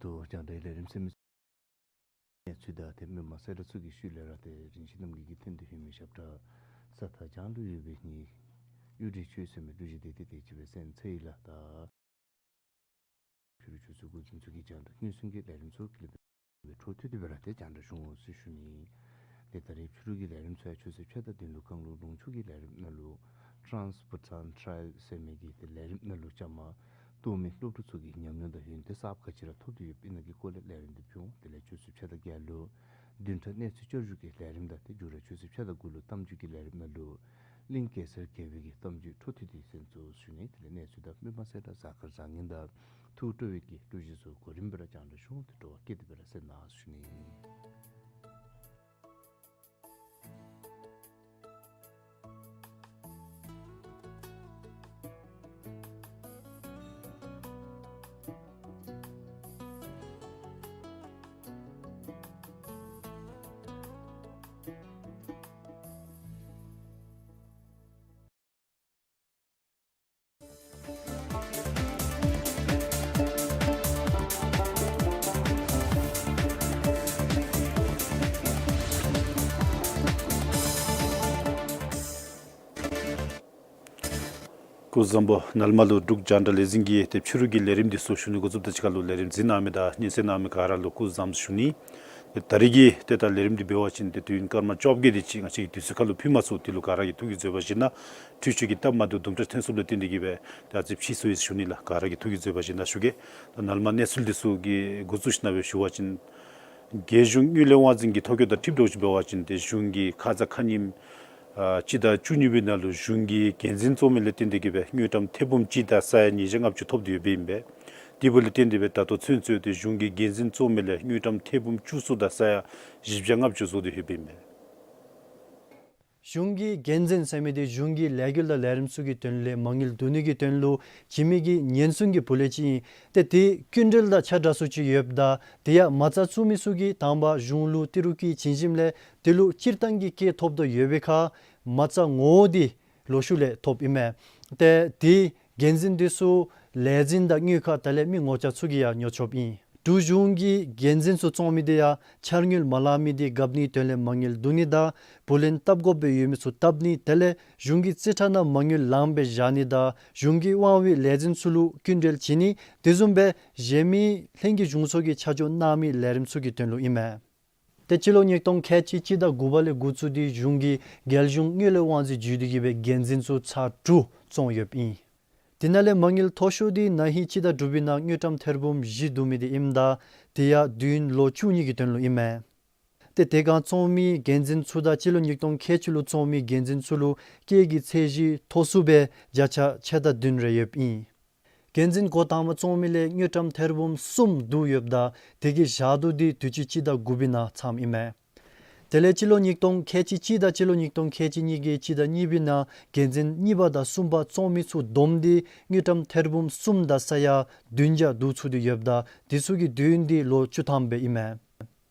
ཏེ་རྒྱང་བསྒྲགས་ལས་རིམ་ཟེར་མི་གནས་ཚུལ་དང་ཏེ་མི་མང་གསལ་བསྒྲགས་ཚུ་གི་ཤུལ་ལས་ར་ཏེ་རིན་ཆེན་རྣམ་རྒྱལ་གྱིས་ཐོན་ཏེ་ཡོད་མི་ཞབས་ཁྲ་ས་ཐག་རྒྱང་དུ་ཡོད་པའི་ཉིད་གཡུ་འབྲུག་ཆོས་ཟེར་མི་གླུ་གཞས་དེ་ཏེ་དེ་ཅིག་སྦེ་གསན་ཚར་ཡི་ལགས། ད་ཕྱི་རུ་ཆུ་ཚོད་དགུ་ཙམ་ཚུ་གི་རྒྱང་བསྒྲགས་སྙན་སེང་གི་ལས་རིམ་ཚུ་གི་ལས་འཕྲོ་མཐུད་དེ་སྦེ་ར་ཏེ་རྒྱང་བསྒྲགས་ཞུ་འོང་ཟེར་ཞུ་ནི། ཏེ་ད་རེས་ཕྱི་རུ་གི་ལས་རིམ་ཚུ་ཡང་ཆུ་ཚོད་ཕྱེད་དང་བདུན་ལུ་རྐང་ལུགས་ལུང་ཕྱོགས་ཀྱི་ལས་རིམ་ནང་ལུ་Trans Bhutan Trail ཟེར་མི་གི་ཏེ་ལས་རིམ་ནང་ལུ་བཅའ་མར་གཏོགས་མི་སློབ་ཕྲུག་ཚུ་གིས་ཉམས་མྱོང་དང་ཡོན་ཏན་གསརཔ་ག་ཅི་ར་ཐོབ་སྟེ་ཡོདཔ་ཨིན་ན་གི་སྐོར་ལས་ལས་རིམ་འདི་ཕུལ་འོང་། དེ་ལས་ཆུ་ཚོད་ཕྱེད་དང་བརྒྱད་ལུ་བདུན་ཕྲག་གནས་ཚུལ་བསྐྱར་ཞུ་གི་ལས་རིམ་དང་ཏེ་མཇུག་ར་ཆུ་ཚོད་ཕྱེད་དང་དགུ་ལུ་གཏམ་རྒྱུད་ཀྱི་ལས་རིམ་ནང་ལུ་གླིང་གེ་སར་རྒྱལ་པོའི་གི་གཏམ་རྒྱུད་འཕྲོ་མཐུད་དེ་གསན་ཚུགས་ཞུ་ནི། དེ་ལས་གནས་ཚུལ་དང་མི་མང་གསལ་བསྒྲགས་གཟའ་སྐར་བཟང་ངན་དང་ཐུགས་སྤྲོ་བའི་གི་གླུ་གཞས་ཚུ་གོ་རིམ་སྦེ་ར་རྒྱང་བསྒྲགས་ཞུ་འོང་། ཏེ་སྤྲོ་བ་བསྐྱེད་དེ་སྦེ་ར་གསན་གནང་ཞུ་ནི། སྐུ་གཟུགས་བཟང་པོ། ནཱ་ལས་མར་ལུ་འབྲུག་རྒྱང་བསྒྲགས་ལས་འཛིན་གྱིས་ཏེ་ཕྱི་རུ་གི་ལས་རིམ་འདི་ཚུ་ཞུ་ནི་འགོ་བཙུགསཔ་དང་གཅིག་ཁར་ལུ་ལས་རིམ་གཟིགས་གནང་མི་དང་ཉན་གསན་གནང་མི་ག་ར་ལུ་སྐུ་གཟུགས་བཟང་པོ་ཞུ་ནི། ད་རེས་ཀྱི་ཏེ་ད་ལས་རིམ་འདི་འབད་བ་ཅིན་ཏེ་དུས་ཡུན་སྐར་མ་བཅོ་བརྒྱད་དེ་ཅིག་ང་བཅས་ཀྱིས་དུས་ཚོད་ཁར་ལུ་ཕུལ་མ་ཚུགས། དེ་ལུ་ག་ར་གིས་ཐུགས་ཀྱིས་བཟོད་པ་བཞེས་གནང་། འཕྲུལ་ཆས་ཀྱི་སྟབས་མ་བདེཝ་དུམ་གྲ་ཐོན་སོངམ་ལས་བརྟེན་ཏེ་གིས་སྦེ་ད་ཨ་ཙི་ཕྱིས་སོ་ཡི་ཟེར་ཞུ་ནི་ལགས། ག་ར་གིས་ཐུགས་ཀྱིས་བཟོད་པ་བཞེས་གནང་ཞུ་གེ། ད་ནཱ་ལས་མར་གནས་ཚུལ་འདི་ཚུ་གི་འགོ་བཙུགས་ཞིནམ་ལས་ཞུ་བ་ཅིན་རྒྱལ་གཞུང་དངུལ་ལས་དབང་འཛིན་གྱི་ཐོ་བཀོད་དང་འཁྲིལཝ་ད་ཅིག་འབད་བ་ཅིན་ཏེ་གཞུང་གིས་ཁ་ཙ་ཁ་ཉིནམ་ཨ་སྤྱི་ཟླ་བཅུ་གཉིས་པའི་ནང་ལུ་གཞུང་གི་འགན་འཛིན་བཙུགས་མི་ལས་བརྟེན་ཏེ་གིས་སྦེ་དངུལ་ཀྲམ་ཐེར་འབུམ་གཅིག་དང་ས་ཡ་ཉིས་བརྒྱ་ལྔ་བཅུ་ཐོབ་སྟེ་ཡོདཔ་ཨིན་པས། དེ་འབདཝ་ལས་བརྟེན་ཏེ་སྦེ་ད་ལྟོ་ཚུན་ཚོད་ཏེ་གཞུང་གི་འགན་འཛིན་བཙུགས་མི་ལས་དངུལ་ཀྲམ་ཐེར་འབུམ་བཅུ་གསུམ་དང་ས་ཡ་བཞི་བརྒྱ་ལྔ་བཅུ་བཟོ་སྟེ་ཡོདཔ་ཨིན་པས། གཞུང་གི་འགན་འཛིན་ཟེར་མི་འདི་གཞུང་གི་ལས་འགུལ་དང་ལས་རིམ་ཚུ་གི་དོན་ལས་མ་དངུལ་བསྡུ་ནི་གི་དོན་ལུ་བྱིན་མི་གི་ཉེན་སྲུང་གི་བུ་ལོན་ཅིག་ཨིན། ཏེ་དེ་སྐྱིན་འགྲུལ་དང་ཆ་འདྲ་སུ་ཅིག་ཡོདཔ་ད་དེ་ཡང་མ་རྩ་བཙུགས་མི་ཚུ་གིས་དང་པ་གཞུང་ལུ་ཏི་རུ་ཀི་བྱིན་ཞིནམ་ལས་དེ་ལུ་སྤྱིར་བཏང་གི་སྐྱེད་ཐོབ་དོ་ཡོད་པའི་ཁར་མ་རྩ་ངོ་བོ་འདི་ལོག་ཤུལ་ལས་ཐོབ་ཨིན་མས། ཏེ་དེ་འགན་འཛིན་འདི་ཚུ་ལས་འཛིན་དང་དངུལ་ཁང་དེ་ལས་མི་ངོ་ཆ་ཚུ་གིས་ཡང་ཉོ་ཆོགཔ་ཨིན། འབྲུག་གཞུང་གི་འགན་འཛིན་ཚུ་བཙུགས་མི་དེ་ཡང་འཆར་དངུལ་མ་ལང་མི་དེ་བཀབ་ནི་དོན་ལས་མ་དངུལ་བསྡུ་ནི་དང་བུ་ལོན་བཏབ་དགོཔ་སྦེ་ཡོད་མི་ཚུ་བཏབ་ནི་དེ་ལས་གཞུང་གི་རྩིས་ཁྲ་ནང་མ་དངུལ་ལངམ་སྦེ་བཞག་ནི་དང་གཞུང་གི་དབང་བའི་ལས་འཛིན་ཚུ་ལུ་སྐྱིན་འགྲུལ་བྱིན་ནི་དེ་བཟུམ་སྦེ་གཞན་མི་ལྷན་རྒྱས་གཞུང་ཚོགས་ཀྱིས་ཆ་འཇོག་གནང་མི་ལས་རིམ་ཚུ་གི་དོན་ལུ་ཨིན་མས། ཏེ་སྤྱི་ལོ་ཉིས་སྟོང་ཁལ་གཅིག་གཅིག་དང་དགུ་པ་ལས་འགོ་བཙུགས་ཏེ་གཞུང་གིས་རྒྱལ་གཞུང་དངུལ་ལས་དབང་འཛིན་བརྒྱུད་དེ་གིས་སྦེ་འགན་འཛིན་ཚུ་ཚར་དྲུག་བཙུགས་ཡོདཔ་ཨིན། དེ་ནང་ལས་མ་དངུལ་མཐོ་ཤོས་འདི་ན་ཧིང་སྤྱི་ཟླ་དྲུག་པའི་ནང་དངུལ་ཀྲམ་ཐེར་འབུམ་བཞི་བསྡུ་མི་དེ་ཨིནམ་ད་དེ་ཡང་དུས་ཡུན་ལོ་བཅུ་གཉིས་ཀྱི་དོན་ལུ་ཨིན་མས། ཏེ་དེ་སྒང་བཙུགས་མི་འགན་འཛིན་ཚུ་དང་སྤྱི་ལོ་ཉིས་སྟོང་ཁལ་གཅིག་ལུ་བཙུགས་མི་འགན་འཛིན་ཚུ་ལུ་སྐྱེད་ཀྱི་ཚད་གཞི་མཐོ་སུ་སྦེ་བརྒྱ་ཆ་ཕྱེད་དང་བདུན་རེ་ཡོདཔ་ཨིན། འགན་འཛིན་འགོ་དང་པ་བཙུགས་མི་ལས་དངུལ་ཀྲམ་ཐེར་འབུམ་གསུམ་བསྡུ་ཡོདཔ་ད་དེ་གི་ཞག་དུས་འདི་དུས་ཅི་སྤྱི་ཟླ་དགུ་པའི་ནང་མཚམས་ཨིན་མས། དེ་ལས་སྤྱི་ལོ་ཉིས་སྟོང་ཁལ་གཅིག་གཅིག་དང་སྤྱི་ལོ་ཉིས་སྟོང་ཁལ་གཅིག་གཉིས་ཀྱི་སྤྱི་ཟླ་གཉིས་པའི་ནང་འགན་འཛིན་གཉིས་པ་དང་གསུམ་པ་བཙུགས་མི་ཚུ་བསྡོམས་ཏེ་དངུལ་ཀྲམ་ཐེར་འབུམ་གསུམ་དང་ས་ཡ་བདུན་བརྒྱ་བསྡུ་ཚུགས་ཏེ་ཡོདཔ་ད་དེ་ཚུ་གི་དུས་ཡུན་འདི་ལོ་བཅུ་ཐམ་སྦེ་ཨིན་མས།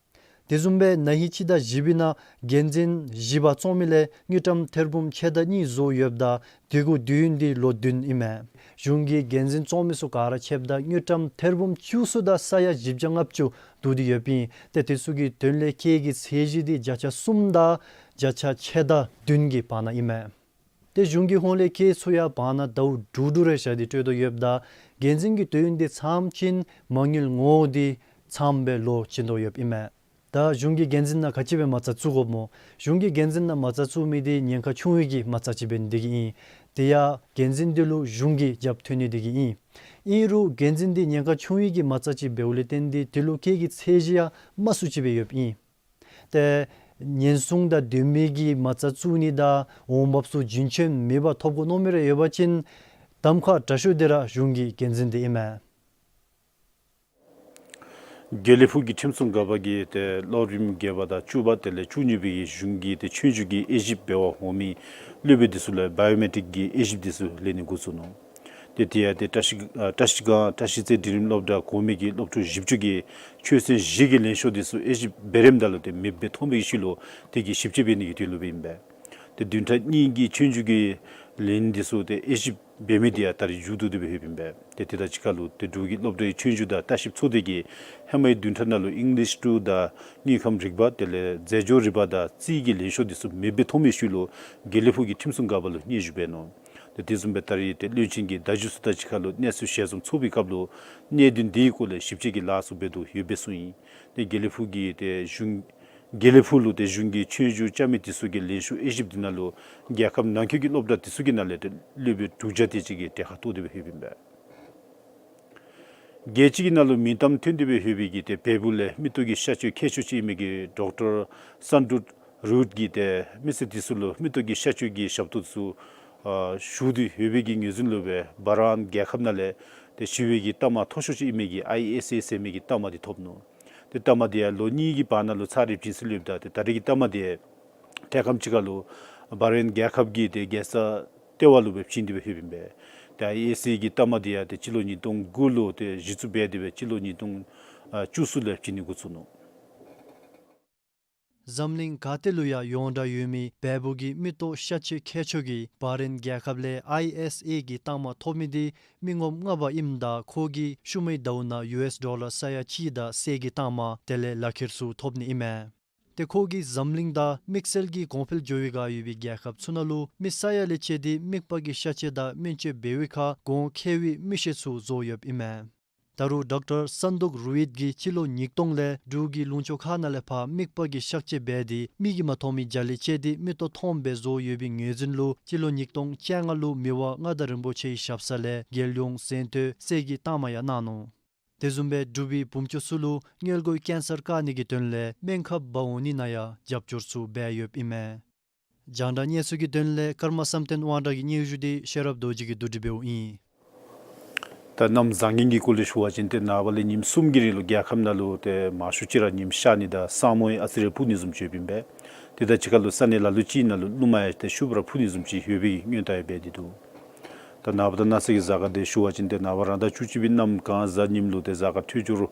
དེ་བཟུམ་སྦེ་ན་ཧིང་སྤྱི་ཟླ་བཞི་པའི་ནང་འགན་འཛིན་བཞི་པ་བཙུགས་མི་ལས་དངུལ་ཀྲམ་ཐེར་འབུམ་ཕྱེད་དང་གཉིས་བཟོ་ཡོདཔ་ད་དེ་གུ་དུས་ཡུན་འདི་ལོ་བདུན་ཨིན་མས། གཞུང་གི་འགན་འཛིན་བཙུགས་མི་ཚུ་ག་ར་ཕྱདཔ་ད་དངུལ་ཀྲམ་ཐེར་འབུམ་བཅུ་གསུམ་དང་ས་ཡ་བཞི་བརྒྱ་ལྔ་བཅུ་བསྡུ་སྟེ་ཡོདཔ་ཨིན། ཏེ་དེ་ཚུ་གི་དོན་ལས་སྐྱེད་ཀྱི་ཚད་གཞི་འདི་བརྒྱ་ཆ་གསུམ་དང་བརྒྱ་ཆ་ཕྱེད་དང་བདུན་གྱི་བར་ན་ཨིན་མས། ཏེ་གཞུང་གི་ཧོངས་ལས་སྐྱེད་ཚུ་ཡང་བར་ན་ཟླཝ་དྲུག་དྲུག་རེ་བཞག་སྟེ་སྤྲོད་དོ་ཡོདཔ་ད་འགན་འཛིན་གྱི་དུས་ཡུན་འདི་ཚངམ་ཅིག་མ་དངུལ་ངོ་བོ་འདི་ཚངམ་སྦེ་ལོག་བྱིན་དོ་ཡོདཔ་ཨིན་མས། ད་གཞུང་གི་འགན་འཛིན་ནང་ག་ཅི་སྦེ་མ་རྩ་བཙུགས་དགོཔ་སྨོ། གཞུང་གི་འགན་འཛིན་ནང་མ་རྩ་བཙུགས་མི་འདི་ཉེན་ཁ་ཆུང་བའི་གི་མ་རྩ་ཅིག་འབད་ནི་དེ་གིས་ཨིན། དེ་ཡང་འགན་འཛིན་འདི་ལུ་གཞུང་གི་རྒྱབ་ཐོན་ནི་དེ་གིས་ཨིན། ཨིན་རུང་འགན་འཛིན་འདི་ཉེན་ཁ་ཆུང་བའི་གི་མ་རྩ་ཅིག་འབདཝ་ལས་བརྟེན་ཏེ་དེ་ལུ་སྐྱེད་ཀྱི་ཚད་གཞི་ཡང་དམའ་སུ་ཅིག་སྦེ་ཡོདཔ་ཨིན། ཏེ་ཉེན་སྲུང་དང་ལྡན་མི་གི་མ་རྩ་བཙུགས་ནི་དང་འོང་འབབ་ཚུ་རྒྱུན་ཆད་མེད་པར་ཐོབ་དགོ་མནོ་མི་རེ་ཡོད་པ་ཅིན་གདམ་ཁ་དྲག་ཤོས་འདི་ར་གཞུང་གི་འགན་འཛིན་འདི་ཨིན་མས། དགེ་ལེགས་ཕུག་གི་ཁྲིམས་སྲུང་འགག་པ་གིས་ཏེ་སློབ་རིམ་བརྒྱད་པ་དང་བཅུ་པ་དེ་ལས་བཅུ་གཉིས་པའི་གཞུང་གི་ཏེ་ཆོས་རྒྱུགས་ཀྱི་དབྱེ་ཞིབ་འབད་བར་འོང་མི་སློབ་དཔོན་འདི་ཚུ་ལུ་བའི་ཡོ་མེ་ཊིག་གི་དབྱེ་ཞིབ་འདི་ཚུ་ལེན་ནི་འགོ་བཙུགས་ནུག། ཏེ་དེ་ཡང་ཏེ་བཀྲ་ཤིས་ཨ་བཀྲ་ཤིས་སྒང་བཀྲ་ཤིས་རྩེ་འབྲིང་རིམ་སློབ་གྲྭ་གོང་མའི་གི་སློབ་ཕྲུག་བཞི་བཅུ་གིས་ཆོས་ཚན་བཞི་གི་ལེན་ཤོག་འདི་ཚུ་དབྱེ་ཞིབ་འབད་རནམ་ད་ལུ་ཏེ་མེདཔ་སྦེ་མཐོང་བའི་ཤུལ་ལུ་དེ་གི་ཞིབ་དཔྱད་འབད་ནི་གི་དོན་ལུ་སྦེ་ཨིན་པས། ཏེ་བདུན་ཕྲག་གཉིས་ཀྱི་ཆོས་རྒྱུགས་ཀྱི་ལན་འདི་ཚུ་ཏེ་དབྱེ་ཞིབ་ འབད་མི་འདི་ཡང་ད་རིས་མཇུག་བསྡུ་སྟེ་སྦེ་ཡོདཔ་ཨིན་པས། ཏེ་དེ་དང་གཅིག་ཁར་ལུ་ཏེ་འབྲུག་གི་སློབ་གྲྭའི་ཆོས་རྒྱུགས་དང་ལྟ་བཤལཔ་ཚོགས་སྡེ་གིས་ཧེ་མའི་བདུན་ཕྲག་ནང་ལུ་ཨིང་ལིཤ་འབྲུ་དང་དངོས་ཁམས་རིག་པ་དེ་ལས་རྫས་སྦྱོར་རིག་པ་དང་རྩིས་ཀྱི་ལེགས་ཤོམ་འདི་ཚུ་མེདཔ་སྦེ་མཐོང་མི་ཤུལ་ལུ་དགེ་ལེགས་ཕུག་གི་ཁྲིམས་སྲུང་འགག་པ་ལུ་སྙན་ཞུ་འབད་ནུག། ཏེ་དེ་བཟུམ་སྦེ་ད་རིས་ཏེ་བློན་ཆེན་གྱིས་བརྡ་བརྒྱུད་ཚུ་དང་གཅིག་ཁར་ལུ་གནས་ཚུལ་ཞལ་འཛོམས་ཚོགས་པའི་སྐབས་ལུ་གནད་དོན་འདི་གི་སྐོར་ལས་ཞིབ་དཔྱད་ཀྱི་ལཱ་ཚུ་འབད་དོ་ཡོདཔ་སྦེ་གསུངས་ཡི། ཏེ་དགེ་ལེགས་ཕུག་གི་ཏེ་གཞུང་དགེ་ལེགས་ཕུག་ལུ་ཏེ་གཞུང་གི་ཆོས་རྒྱུགས་རྐྱབ་མི་འདི་ཚུ་གིས་ལེགས་ཤོམ་དབྱེ་ཞིབ་འདི་ནང་ལུ་རྒྱལ་ཁབ་ནང་འཁོད་ཀྱི་སློབ་གྲྭ་འདི་ཚུ་གི་ནང་ལས་ཏེ་སློབ་དཔོན་དྲུག་བརྒྱ་དེ་ཅིག་གིས་གྲལ་ཁར་གཏོགས་ཏེ་སྦེ་ཡོདཔ་ཨིན་པས། རྒྱལ་སྤྱི་གི་ནང་ལུ་མིང་གཏམ་ཐོན་ཏེ་སྦེ་ཡོད་པའི་གི་ཏེ་བལ་པོ་ལས་མིག་ཏོ་གི་ཤ་ཆོད་མཁལ་ཆོད་ཅིག་ཨིན་མི་གི་ཌོག་ཊར་སན་ཌུཊ་རུཌ་གིས་ཏེ་མི་སེར་འདི་ཚུ་ལུ་མིག་ཏོ་གི་ཤ་ཆོད་ཀྱི་ཞབས་ཏོག་ཚུ་ཨ་ཞུ་སྟེ་ཡོད་པའི་གི་ངོས་འཛིན་ལུ་སྦེ་བྷ་རན་རྒྱལ་ཁབ་ནང་ལས་ཏེ་ཞི་བའི་གི་རྟགས་མ་མཐོ་ཤོས་ཅིག་ཨིན་མི་གི་ཨའི་ཨེསི་ཨེ་ཟེར་མི་གི་རྟགས་མ་འདི་ཐོབ་ནུག། ཏེ་རྟགས་མ་འདི་ཡང་ལོ་གཉིས་ཀྱི་བར་ན་ལུ་ཚར་རེ་བྱིན་སྲོལ་ཡོདཔ་ད་ཏེ་ད་རེས་ཀྱི་རྟགས་མ་འདི་ཡང་འཕྲལ་ཁམས་ཅིག་ཁར་ལུ་བྷ་རན་རྒྱལ་ཁབ་ཀྱི་ཏེ་རྒྱལ་ས་ལྟེ་བ་ལུ་སྦེ་བྱིན་ཏེ་སྦེ་ཡོདཔ་ཨིན་པས། ཏེ་ཨའི་ཨེསི་ཨེ་གི་རྟགས་མ་འདི་ཡང་ཏེ་སྤྱི་ལོ་ཉིས་སྟོང་དགུ་ལུ་ཏེ་གཞི་བཙུགས་འབད་དེ་སྦེ་སྤྱི་ལོ་ཉིས་སྟོང་ཨ་བཅུ་གསུམ་ལས་བྱིན་ནི་འགོ་བཙུགས་ནུག། འཛམ་གླིང་ག་ཏེ་ལུ་ཡང་ཡོངས་གྲགས་ཡོད་མི་བལ་པོ་གི་མིག་ཏོ་ཤ་ཆོད་མཁལ་ཆོད་ཀྱིས་བྷ་རན་རྒྱལ་ཁབ་ལས་ཨའི་ཨེསི་ཨེ་གི་རྟགས་མ་ཐོབ་མི་འདི་མི་ངོམ་ལྔ་པ་ཨིནམ་ད་ཁོ་གིས་ཤུལ་མའི་ཟླཝ་ནང་ཡུ་ཨེསི་ཌོ་ལར་ས་ཡ་གཅིག་དང་གསེར་གྱི་རྟགས་མ་དེ་ལས་ལག་ཁྱེར་ཚུ་ཐོབ་ནི་ཨིན་མས། ཏེ་ཁོ་གིས་འཛམ་གླིང་དང་དམིགས་བསལ་གྱིས་གོང་འཕེལ་འགྱོ་བའི་བསྒང་ཡོད་པའི་རྒྱལ་ཁབ་ཚུ་ནང་ལུ་མི་ས་ཡ་ལས་བཅད་དེ་མིག་པ་གི་ཤ་ཆོད་དང་སྨན་བཅོས་འབད་བའི་ཁར་གོང་ཁེ་བའི་མི་ཤེས་ཚུ་བཟོ་ཡོདཔ་ཨིན་མས། ད་རུང་ཌོག་ཊར་སན་ཌུཊ་རུཌ་གིས་སྤྱི་ལོ་ཉིས་སྟོང་ལས་འབྲུག་གི་ལུང་ཕྱོགས་ཁག་ནང་ལས་ཕར་མིག་པ་གི་ཤ་ཆོད་འབད་དེ་མིག་གིས་མ་མཐོང་མི་རྒྱ་ལས་བཅད་དེ་མིག་ཏོ་མཐོངམ་སྦེ་བཟོ་ཡོད་པའི་ངོས་འཛིན་ལུ་སྤྱི་ལོ་ཉིས་སྟོང་བཅོ་ལྔ་ལུ་མི་དབང་མངའ་བདག་རིན་པོ་ཆེའི་ཞབས་ས་ལས་རྒྱལ་ཡོངས་གཟེངས་བསྟོད་གསེར་གྱི་རྟགས་མ་ཡང་གནང་ནུག། དེ་བཟུམ་སྦེ་འབྲུག་པའི་བུམ་ཅུང་ཚུ་ལུ་མངལ་སྒོའི་ཀེན་སར་བཀག་ནི་གི་དོན་ལས་སྨན་ཁབ་འབག་འོང་ནི་ནང་ཡང་རྒྱབ་སྐྱོར་ཚུ་འབད་ཡོདཔ་ཨིན་མས། རྒྱང་བསྒྲགས་གནས་ཚུལ་གྱི་དོན་ལས་ཀརྨ་བསམ་གཏན་དབང་གྲགས་ཀྱི་སྙན་ཞུ་འདི་ཤེས་རབ་རྡོ་རྗེ་གིས་བསྡུ་སྒྲིག་འབདཝ་ཨིན། ད་གནམ་བཟང་ངན་གྱི་སྐོར་ལས་ཞུ་བ་ཅིན་ཏེ་ནངས་པ་ལས་ཉིནམ་གསུམ་གྱི་རིང་ལུ་རྒྱལ་ཁབ་ནང་ལུ་ཏེ་མང་ཤོས་ཅིག་ར་ཉིམ་ཤར་ནི་དང་ས་སྨུག་ཨ་ཙི་རེ་ཕུབ་ནི་བཟུམ་ཅིག་ཡོདཔ་ཨིན་པས། དེ་དང་གཅིག་ཁར་ལུ་ས་གནས་ལ་ལུ་ཅིག་ནང་ལུ་རླུང་མ་ཡང་ཏེ་ཤུགས་ར་འཕུ་ནི་བཟུམ་ཅིག་ཡོད་པའི་སྔོན་བརྡ་ཡང་འབད་དེ་འདུག། ད་ནངས་པ་དང་གནངས་ཚེ་གི་གཟའ་སྐར་འདི་ཞུ་བ་ཅིན་ཏེ་ནངས་པ་རང་ཟླ་བཅུ་གཅིག་པའི་གནམ་གང་གཟའ་ཉིམ་ལུ་ཏེ་གཟའ་སྐར་འཕྲོད་སྦྱོར་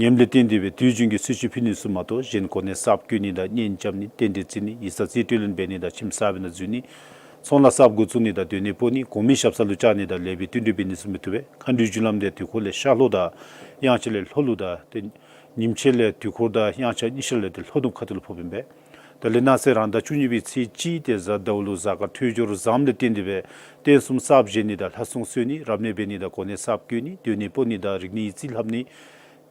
ཉམས་ལས་བརྟེན་ཏེ་སྦེ་དུས་རྒྱུན་གྱི་གསོལ་མཆོད་ཕུལ་ནི་ཚུ་མ་གཏོགས་གཞན་གོ་གནས་གསརཔ་བསྐོ་ནི་དང་གཉེན་རྐྱབ་ནི་རྟེན་འབྲེལ་བརྩི་ནི་ཡིག་ཚང་རྩིས་སྤྲོད་ལེན་འབད་ནི་དང་ཁྱིམ་གསར་པའི་ནང་འཛུལ་ནི་ཚོང་ལཱ་གསརཔ་འགོ་བཙུགས་ནི་དང་སྡོད་གནས་སྤོ་ནི་གོང་མའི་ཞབས་ས་ལུ་བཅར་ནི་དང་ལེགས་པའི་བསྟུན་གྲོས་འབད་ནི་ཚུ་མི་བཏུབ་པས། མཁའ་འགྲོའི་རྒྱུ་ལམ་འདི་དུས་འཁོར་ལས་ཤར་ལྷོ་དང་དབྱངས་འཆར་ལས་ལྷོ་ལུ་དང་ཏེ་ཉིམ་ཕྱེད་ལས་དུས་འཁོར་དང་དབྱངས་འཆར་གཉིས་ཆ་ལས་ཏེ་ལྷོ་ནུབ་ཁ་ཐུག་ལུ་ཕོགཔ་ཨིན་པས། དེ་ལས་གནངས་ཚེ་རང་ཟླ་བཅུ་གཉིས་པའི་ཚེས་གཅིག་ཏེ་གཟའ་ཟླཝ་ལུ་གཟའ་སྐར་འཕྲོད་སྦྱོར་བཟངམ་ལས་བརྟེན་ཏེ་སྦེ་རྟེན་གསུམ་གསརཔ་བཞེངས་ནི་དང་ལྷ་སྲུང་གསོལ་ནི་རབ་གནས་འབད་ནི་དང་གོ་གནས་གསརཔ་བསྐོ་ནི་སྡོད་གནས་སྤོ་ནི་དང་རིག་གནས་ཡིག་རྩིས་ལྷབ་ནི་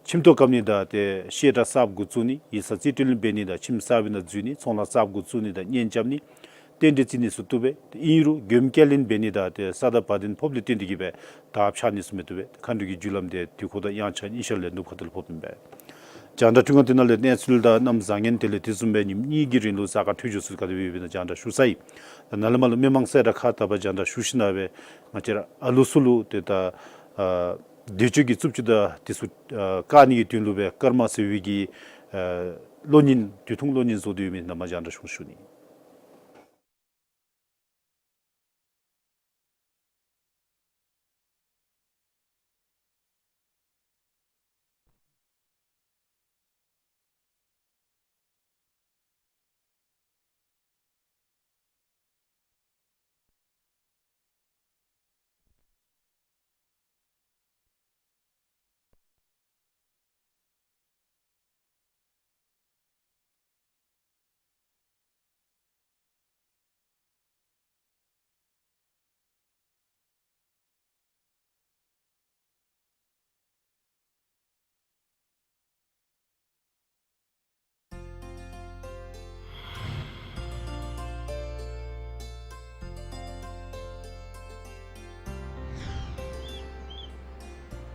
ཁྱིམ་ཐོག་བཀབ་ནི་དང་ཏེ་བཤད་གྲྭ་གསརཔ་འགོ་བཙུགས་ནི་ཡིག་ཚང་རྩིས་སྤྲོད་ལེན་འབད་ནི་དང་ཁྱིམ་གསར་པའི་ནང་འཛུལ་ནི་ཚོང་ལཱ་གསརཔ་འགོ་བཙུགས་ནི་དང་གཉེན་རྐྱབ་ནི་རྟེན་འབྲེལ་བརྩི་ནི་ཚུ་བཏུབ་པས། ཏེ་ཨིན་རུང་མགྱོནམ་སྐྱེལ་ལེན་འབད་ནི་དང་ཏེ་ས་དང་བ་དན་ཕོགཔ་ལས་བརྟེན་ཏེ་གིས་སྦེ་དར་འཕྱར་ནི་ཚུ་མི་བཏུབ་པས། མཁའ་འགྲོ་གི་རྒྱུ་ལམ་འདི་དུས་འཁོར་དང་དབྱངས་འཆར་གཉིས་ཆ་ལས་ནུབ་ཁ་ཐུག་ལུ་ཕོགཔ་ཨིན་པས། རྒྱང་བསྒྲགས་འཕྲུལ་ཁང་འདི་ནང་ལས་གནས་ཚུལ་དང་གནམ་བཟང་ངན་དེ་ལས་དེ་བཟུམ་སྦེ་ཉིནམ་གཉིས་ཀྱི་རིང་ལུ་གཟའ་སྐར་འཕྲོད་སྦྱོར་ཚུ་ག་དེ་སྦེ་ཡོདཔ་ཨིན་ན་རྒྱང་བསྒྲགས་ཞུ་ཚར་ཡི། ད་ནཱ་ལས་མར་ལུ་མི་མང་གསལ་བསྒྲགས་ཁག་དག་པ་རྒྱང་བསྒྲགས་ཞུ་ཞིནམ་ལས་ང་བཅས་ར་ཨ་ལུ་ཚུ་ལུ་ཏེ་ད་ཨ་འདོད་སྤྱོད་ཀྱི་རྩུབ་སྤྱོད་དང་དེ་ཚུ་ཨ་བཀག་ནི་གི་དོན་ལུ་སྦེ་ཀརྨ་ཟེར་བའི་གི་ཨ་གློག་བརྙན་དུས་ཐུང་གློག་བརྙན་བཟོ་སྟེ་ཡོད་མི་ནང་མར་རྒྱང་བསྒྲགས་ཞུ་ཞུ་ནི།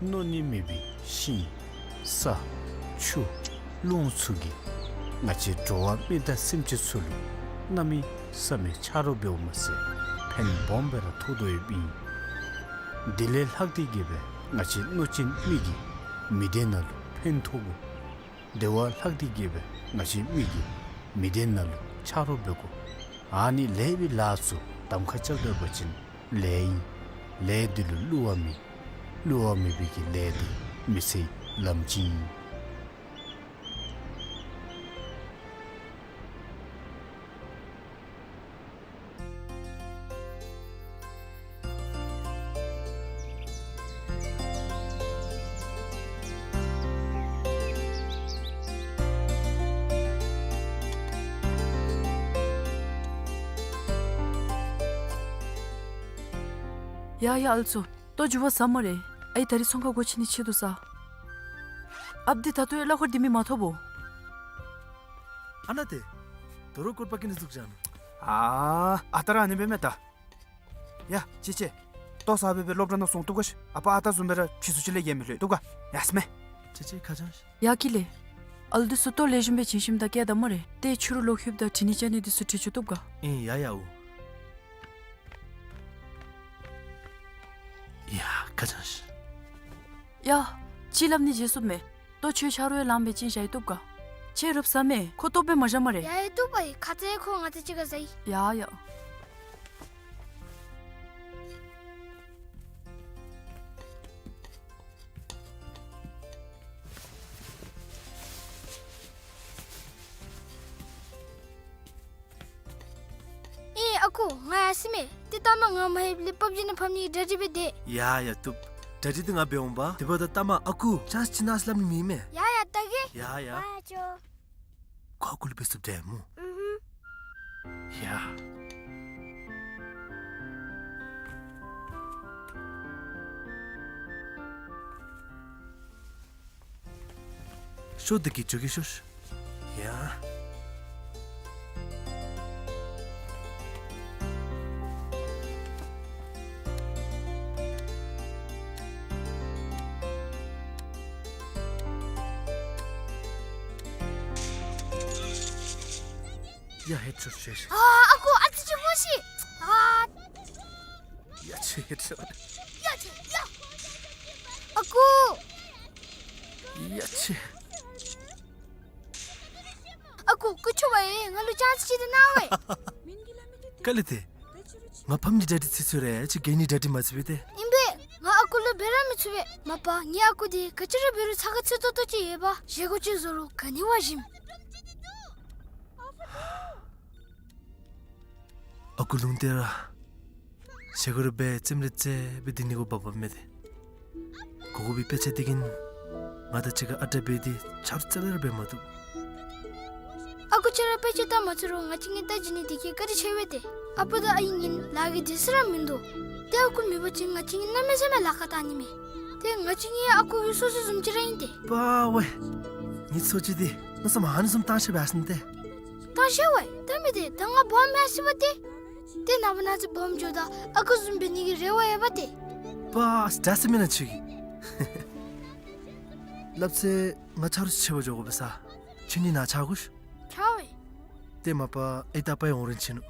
མནོ་ནི་མེད་པའི་ཤིང་ས་ཆུ་རླུང་ཚུ་གིས་ང་བཅས་འགྲོ་བ་མི་དང་སེམས་ཅན་ཚུ་ལུ་གནམ་མེད་ས་མེད་ཆ་རོགས་འབདཝ་མ་ཚད་ཕན་སྦོམ་སྦེ་ར་ཐོགས་དོ་ཡོདཔ་ཨིན། དེ་ལས་ལྷག་སྟེ་གིས་སྦེ་ང་བཅས་གནོད་སྦྱིན་མི་གིས་མི་སྡེ་ནང་ལུ་ཕན་ཐོགས་དགོ། དེ་བ་ལྷག་སྟེ་གིས་སྦེ་ང་བཅས་མི་གིས་མི་སྡེ་ནང་ལུ་ཆ་རོགས་འབད་དགོ། ཨ་ནི་ལེགས་པའི་ལཱ་ཚུ་གདམ་ཁ་རྐྱབ་སྡོད་པ་ཅིན་ལེགས་ཨིན། ལས་འདི་ལུ་བསླུ་བ་མེད། བསླུ་བ་མེད་པའི་གི་ལས་འདི་མི་ཚེའི་ལམ་ཅིག་ཨིན། ཡ་ཡ་ཨལ་ཚོ། ལྟོ་འགྱོ་བ་ཟ་སྨ་རེ། ཨའི་ད་རིས་ཚོང་ཁང་སྒོ་ཕྱེ་ནི་ཆེད་དུ་ཟ། ཨཔ་འདི་ད་ལྟོ་ཡང་གླ་འཁོར་འདི་མི་མ་ཐོབ་བོ། ཨ་ན་ཏེ། དོ་རུང་སྐོར་པ་ཀི་ནི་ཟུག་ཅང་། ཨ་ཨ་ད་ར་ཨ་ནི་སྦེ་མེན་ད། ཡ་ཅི་ཅི། ལྟོ་ཟ་སྦེ་སྦེ་སློབ་གྲྭ་ནང་སོང་བཏུབ་ག་ཤི། ཨ་པ་ཨ་ད་བཟུམ་སྦེ་ར་ཕྱི་སུ་ཅིག་ལས་ཡེ་མི་ལྷོད་བཏུབ་ག། ཡ་སྨེ། ཅི་ཅི་ཁ་ཅང་ཤི། ཡ་ཀི་ལེ། ཨལ་འདི་ཚུ་ལྟོ་ལེགས་ཤོམ་སྦེ་བྱིན་ཞིནམ་ད་བསྐྱལ་ད་སྨ་རེ། ཏེ་ཕྱི་རུ་ལོག་ལྷོདཔ་ད་དྲི་ནི་བཅའ་ནི་འདི་ཚུ་དྲི་བཅུག་བཏུབ་ག། ཨིན་ཡ་ཡ་འོ། ཡ་ཁ་ཅང་ཤི། ཡ། ཅིག་སླབ་ནི་བརྗེད་སོངམ་མས། ལྟོ་ཁྱོད་ཆ་རོགས་ཡང་ལངམ་སྦེ་བྱིན་བཞག་ཡི་བཏུབ་ག། ཁྱོད་རུབ་ཟ་མས། ཁོ་ལྟོ་སྦེ་མ་བཞག་སྨ་རེ། ཡ་ཡ་བཏུབ་ཨའི། ཁ་ཙ་ཁོ་ང་དང་གཅིག་ཁར་ཟ་ཡི། ཡ་ཡ། ཨེ་ཨ་ཁུ་ང་ཡར་སོ་མས། ཏེ་ལྟ་མ་ང་མ་ལྷོདཔ་ལས་པབ་ཇི་ནང་ཕམ་ནི་གི་གྲ་སྒྲིག་འབད་དེས། ཡ་ཡ་བཏུབ། གྲ་སྒྲིག་འདི་ང་འབད་འོང་པ། དེ་འབདཝ་ད་ལྟ་མ་ཨ་ཁུ་ཅང་ཅིག་ནཱ་སླབ་ནི་མེད་མས། ཡ་ཡ་ལྟ་གེ། ཡ་ཡ། ཨ་ཅོ། ཁོ་ཨ་ཁུ་ལུ་འབད་ཚུགསཔ་འདྲས་སྨོ། ཨུ་ཧུམ། ཡ། ཤོ་འདི་གིས་འགྱོ་གེ་ཤོ་ཤོ། ཡ། ཡ་ཧེད་ཤོ་ཤོ་ཤོ། ཨ་ཨ་ཁུ་ཨ་ཙི་ཅིག་སྨོ་ཤིག། ཨ། ཡ་ཆེ་ཧེད་ཤོ། ཡ་ཆེ་ཡ། ཨ་ཁུ། ཡ་ཆེ། ཨ་ཁུ་སྐུ་མཁྱེན་པ་ཨེ། ང་ལུ་ཅང་ཅིག་ཅིག་ཏེ་གནང་བས། ག་ལས་ཏེ། ང་ཕམ་ནི་གྲ་སྒྲིག་ཚར་སོང་ར་ཅིག་གྱལ་ནི་གྲ་སྒྲིག་མ་ཚར་བས་ཏེ། ཨིན་པས། ང་ཨ་ཁུ་ལུ་འབད་ར་མི་ཚུགས་པས། མ་པ་ངེའི་ཨ་ཁུ་འདི་ག་ཅི་ར་འབད་རུང་ཚ་ཁ་ཚུད་ཏོག་ཏོ་ཅིག་ཡོད་པ། བཞེས་སྒོ་ཅིག་བཟོ་རུང་ག་ནི་བ་ཞིམ། ཨ་ཁུ་ལུང་བསྟན་ར་བཞེས་སྒོ་ར་འབད་རྩེདམོ་ར་རྩེ་སྦེ་སྡོད་ནི་གུ་བབ་བབ་མས་ཏེ། གོ་གོ་བའི་དཔེ་ཆ་འདི་གིས་ང་དང་གཅིག་ཁར་ཨ་རྟག་འབད་དེ་ཆ་རོགས་རྩ་ལས་ར་འབད་མ་བཏུབ། ཨ་ཁུ་ཁྱོད་ར་དཔེ་ཆ་ལྟ་མ་ཚུགས་རུང་ང་བཅས་གཉིས་ལྟ་བྱིན་ནི་འདི་གིས་བཀའ་དྲིན་ཆེ་བས་ཏེ། ཨ་པ་དང་ཨའི་གཉིས་ལཱ་གི་དུས་ཚོད་ར་མིན་འདུག། ཏེ་ཨ་ཁུ་མེད་པ་ཅིན་ང་བཅས་གཉིས་གནམ་མེད་ས་མེད་ལཱ་ཁག་བཏང་ནི་མས། ཏེ་ང་བཅས་གཉིས་ཨ་ཁུ་གི་སོ་སོ་བཟུམ་ཅིག་ར་ཨིན་ཏེ། པ་ཝའི། ངེའི་སོ་ཅིག་འདི་མནོ་བསམ་ཨ་ནི་བཟུམ་བཏང་ཤེས་པས་ཟེར་ཏེ། བཏང་ཤེས་ཝའི། ད་མི་འདི་ད་ང་སྦོམ་ཡར་སོ་བ་ཏེ། ཏེ་ནངས་པ་གནངས་ཚེ་སྦོམ་འགྱོཝ་ད་ཨ་ཁུ་བཟུམ་འབད་ནི་གི་རེ་བ་ཡོད་པ་ཏེ། པ་ཨ་ཙི་ད་ཟེར་མེན་ན་ཁྱོད་ཀྱིས། སླབ་ཚེ་ང་ཆ་རོགས་ཅིག་འབད་འགྱོ་དགོ་པས་ས། ཁྱོད་གཉིས་ནཱ་ཆ་དགོ་ཤིག། ཆ་ཝའི། ཏེ་མ་པ་ཨའི་དང་པའི་འོང་རན་ཆི་ནུག།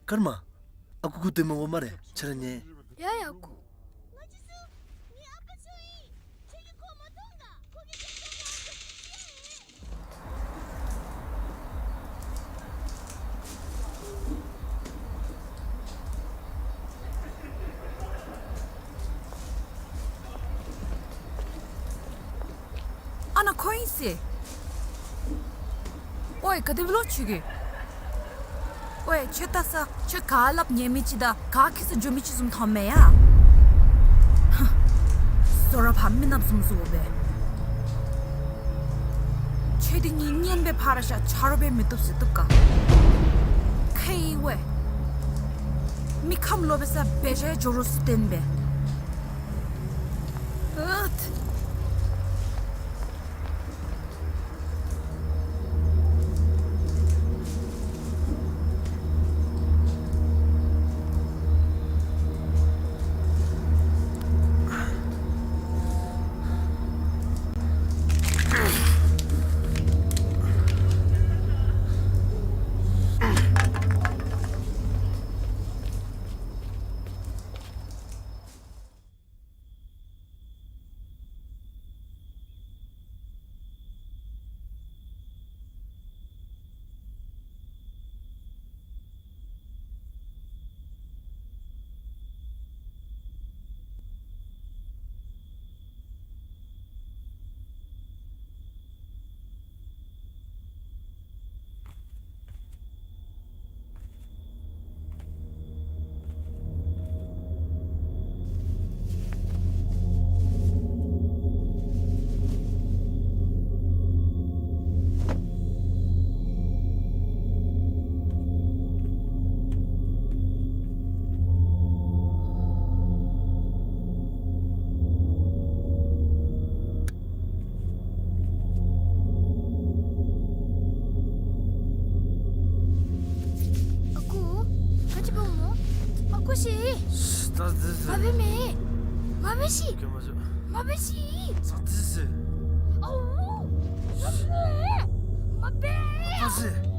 ཀརྨ། ཨ་ཁུ་ཁུ་སྡོད་མི་དགོ་སྨ་རེ། ཁྱོད་ར་ཉལ། ཡ་ཡ་ཨ་ཁུ། ཨ་ནཱ་ཁོ་ཨིན་ཟེར། ཝའི་ག་དེ་སྦེ་ལོ་ཁྱོད་ཀྱིས། ཝའི་ཁྱོད་ལྟ་ས་ཁྱོད་ག་སླབ་ཉན་མི་ཅིག་དང་ག་ཁེ་སང་འགྱོ་མི་ཅིག་བཟུམ་མཐོངམ་མས་ཡ། ཧ། བཟོ་ར་ཕར་མི་ནགཔ་བཟུམ་བཟོ་སྦེ། ཁྱོད་འདི་གཉིས་གཉེན་སྦེ་ཕར་ར་བཞག། ཆ་རོགས་འབད་མི་བཏུབ་ཟེར་བཏུབ་ག། ཁེ་ཝའི། མི་ཁམས་ལོག་པའི་ས་འབད་བཞག་འགྱོ་རོགས་ཟེར་བསྟན་པས། ཨུད། མ་འབད་མེ། མ་འབད་ཤིག། མ་འབད་ཤིག། ཨོ། མ་འབད། མ་འབད།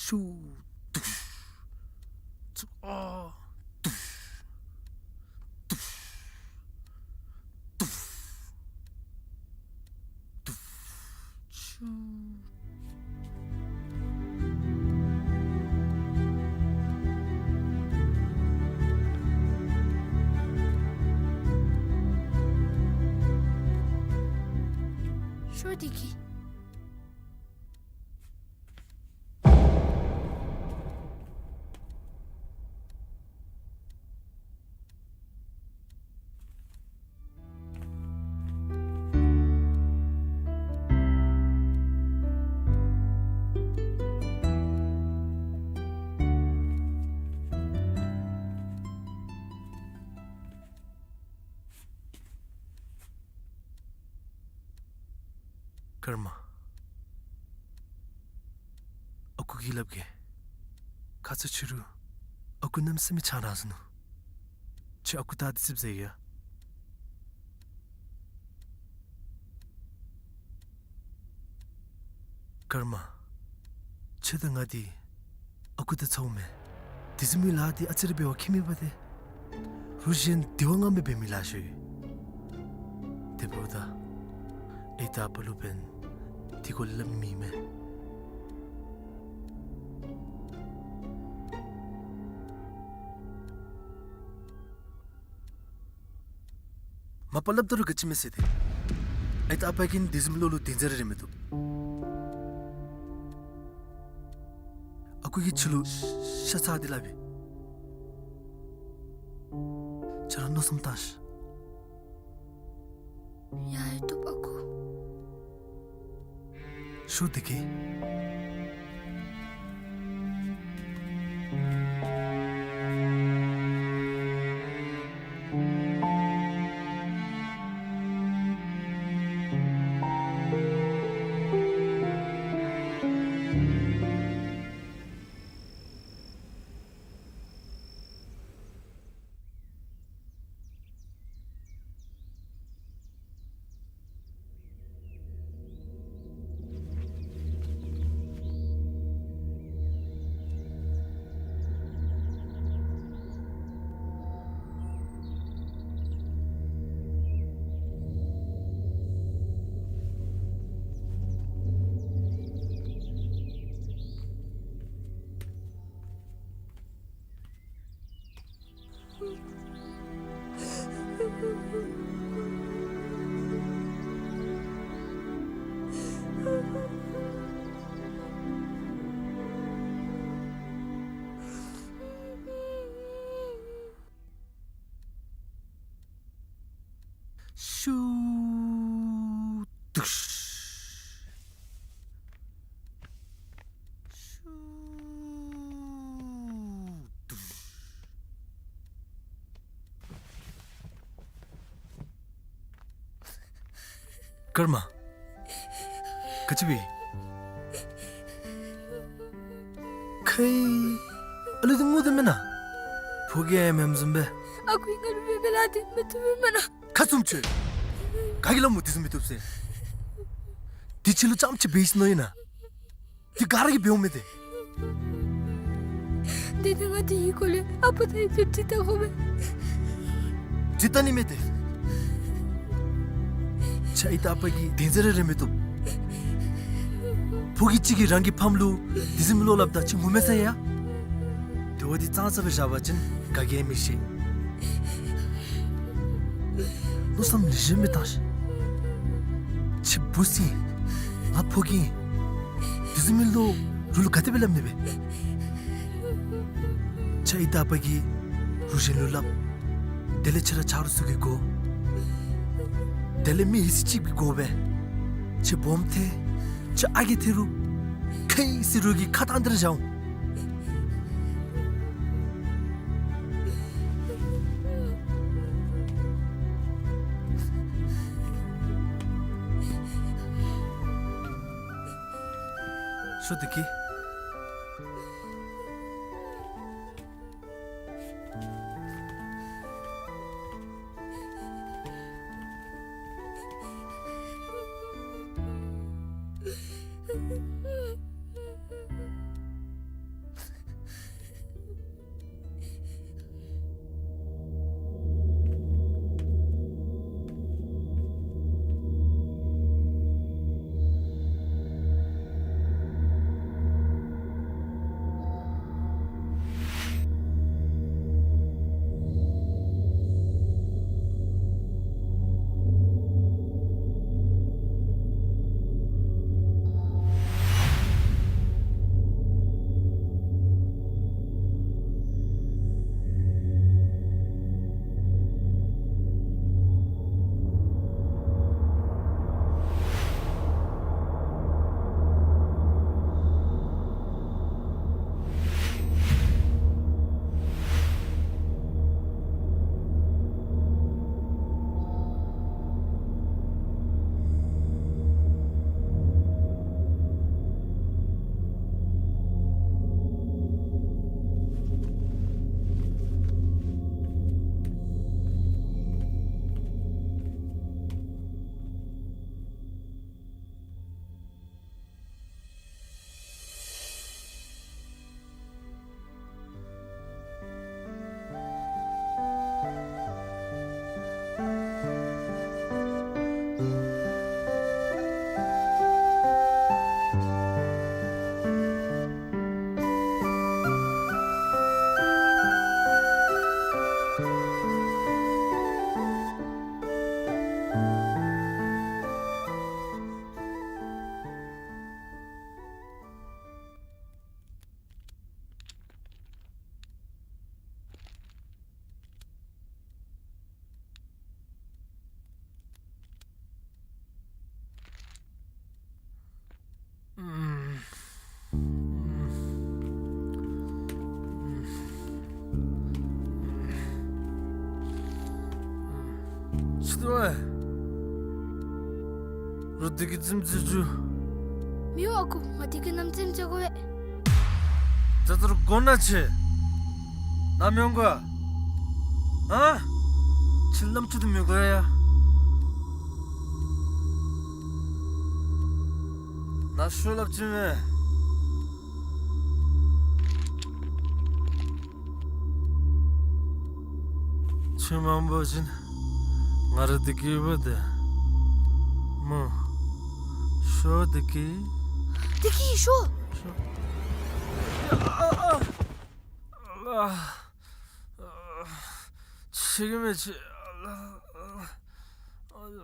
ཤུ། དུཤ། ཚུ། ཨ། དུཤ། དུཤ། དུཤ། དུཤ། ཤུ། ཤོ་དེ་གི། ཀརྨ། ཨ་ཁུ་གིས་སླབ་གེ། ཁ་ཙ་ཕྱི་རུ་ཨ་ཁུ་གནམ་མེད་ས་མེད་ཆང་རག་ཟ་ནུག། ཁྱོད་ཨ་ཁུ་ད་འདི་ཙིགཔ་ཟ་ཡི་ཡ། ཀརྨ། ཁྱོད་དང་ང་འདི་ཨ་ཁུ་དང་ཚ་བོ་མེན། དེ་བཟུམ་མའི་ལཱ་འདི་ཨ་ཙི་རེ་འབད་བ་ཁྱད་མེད་པ་ཏེ། རུ་གཞན་དེ་བ་ང་མི་འབད་མི་ལཱ་ཤོས་ཡོད། དེ་འབདཝ་ད་ཨའི་དང་ཨ་པ་ལུ་འབདན་དེ་གུ་སླབ་མི་མེད། མ་པ་སླབ་ད་རུང་ག་ཅི་མེད་ཟེར་ཏེ། ཨའི་དང་ཨ་པ་གིས་དེ་བཟུམ་བློ་ལུ་གདེང་ཚད་རེ་རེ་མི་བཏུབ། ཨ་ཁུ་གིས་ཁྱོད་ལུ་ཤ་ཚ་སྟེ་སླབ་ཨིན། ཁྱོད་ར་མནོ་བསམ་བཏང་ཤིག། ཡ་ཡ་བཏུབ་ཨ་ཁུ། ཤོ་དེ་གི། ཀརྨ། ག་ཅི་སྦེ། ཁའི། ཨ་ལུ་འདི་ངུ་དོ་མེན་ན། ཕོ་རྒྱས་མེནམ་བཟུམ་སྦེ། ཨ་ཁུ་ང་ལུ་འབད་བ་ལ་དེ་མི་བཏུབ་མེན་ན། ཁ་བཙུམ་ཁྱོད། ག་གིས་སླབ་སྨོ་དེ་བཟུམ་མི་བཏུབ་ཟེར། དེ་ཁྱོད་ལུ་རྐྱངམ་ཅིག་འབད་ཡི་ཟེར་མནོ་ཡི་ན། དེ་ག་ར་གིས་འབདཝ་མས་ཏེ། དེ་ནི་ང་དེའི་སྐོར་ལས་ཨ་པ་དང་ཡུ་ཏུ་དྲི་བལྟ་དགོ་པས། དྲི་བལྟ་ནི་མེད་དེ། ཁྱོད་ཨའི་དང་ཨ་པ་གི་དོན་ཟེར་ར་རེ་མི་བཏུབ། ཕོ་རྒྱས་ཅིག་གིས་རང་གི་ཕམ་ལུ་དེ་བཟུམ་མའི་བློ་སླབ་ད་ཁྱོད་ངུ་མས་ཟེར་ཡ། དེ་བ་འདི་ཙང་ཙ་སྦེ་བཞག་པ་ཅིན་ག་གིས་མི་ཤེས། མནོ་བསམ་ལེགས་ཤོམ་སྦེ་བཏང་ཤིག། ཁྱོད་བུ་ཟེར་ང་ཕོ་རྒྱས་ཨིན། དེ་བཟུམ་མའི་བློ་རུ་ལུ་ག་དེ་སྦེ་སླབ་ནི་སྦེ། ཁྱོད་ཨའི་དང་ཨ་པ་གིས་རུ་གཞན་ལུ་སླབ། དེ་ལས་ཁྱོད་ར་ཆ་རོགས་ཚུ་གིས་གོ། དེ་ལས་མི་ཡི་སྲིད་ཅིག་སྦེ་གོ་སྦེ། ཁྱོད་སྦོམ་ཐལ། ཁྱོད་ཨ་རྒས་ཐལ་རུང་། ཁའི་ཟེར་རུང་གི་ཁ་བཏང་སྟེ་ར་བཞག་འོང་། ཤོག་བདེ་སྐྱིད། ཅི་འདུག་པས། རུ་འདི་གིས་རྫུན་རྫུན་བྱུང་། མི་འོང་ཨ་ཁུ། ང་འདི་གིས་ནམ་རྫུན་བྱེད་དགོ་པས། ད་ལྟོ་ར་དགོ་ན་ཆེ། ནམ་ཡོང་ག། ཨ། ཁྱོད་ལམ་ཁྱོད་དུ་མི་དགོ་ཡ། ནཱ་ཤོག་སླབ་ཅི་མས། ཁྱོད་མ་འབོ་བ་ཅིན་ང་ར་བདེ་སྐྱིད་འབོ་དེ་སྨོ། ཤོག་བདེ་སྐྱིད། བདེ་སྐྱིད་ཤོག། ཤོག། ཨ་ཨ་ཨ། ཨ་ཨ། ཤེས་ཀྱི་མེད་ཅི། ཨ་ཨ།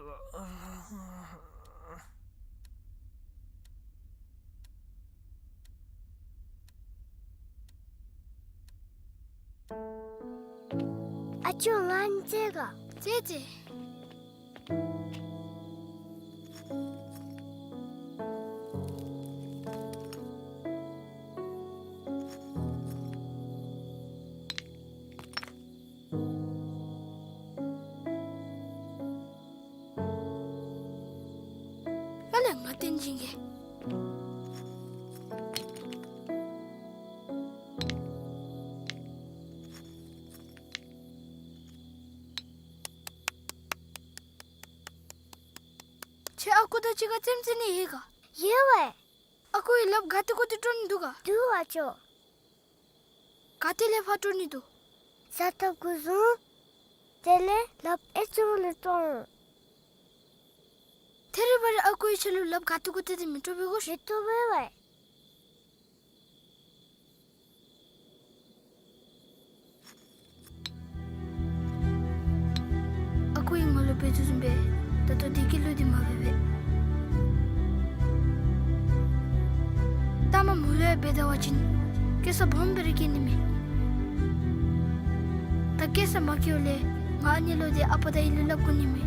ཨ་ཅོ་ང་འཛེམ་ག། འཛེམ་འཛེམ། བསྟན་སྦྱིན་གྱིས། ཁྱོད་ཨ་ཁུ་དང་གཅིག་ཁར་རྩེདམོ་རྩེ་ནི་ཡོད་ག། ཡོད་པས། ཨ་ཁུ་གིས་ལགཔ་ག་ཏེ་གུ་ཏེ་དཀྲོག་ནི་འདུག་ག། འདུག་པ་ཅོ། ག་ཏེ་ལས་ཕར་དཀྲོག་ནི་འདུག། ས་ཐོབ་གུ་བཟུང་། དེ་ལས་ལགཔ་ཨེ་ཙུམ་ལས་དཀྲོག་འོང་། ཐད་རི་བ་རི་ཨ་ཁུ་གིས་ཁྱོད་ལུ་ལགཔ་ག་ཏེ་གུ་ཏེ་ཏེ་མི་དཀྲོག་པས་གོ་ཤིག། མི་དཀྲོག་པས་པ། ཨ་ཁུ་གིས་ང་ལུ་འབད་དོ་བཟུམ་སྦེ་ད་ལྟོ་བདེ་སྐྱིད་ལུ་འདི་མ་འབད་བས། ལྟ་མ་མུ་ལུ་ཡང་འབད་ད་པ་ཅིན་སྐྱེ་ས་སྦོམ་སྦེ་ར་སྐྱེ་ནི་མས། ད་སྐྱེ་ས་མ་སྐྱེཝ་ལས་ང་ཨ་ནི་ལུ་འདི་ཨ་པ་དང་ཨའི་ལུ་སླབ་དགོ་ནི་མས།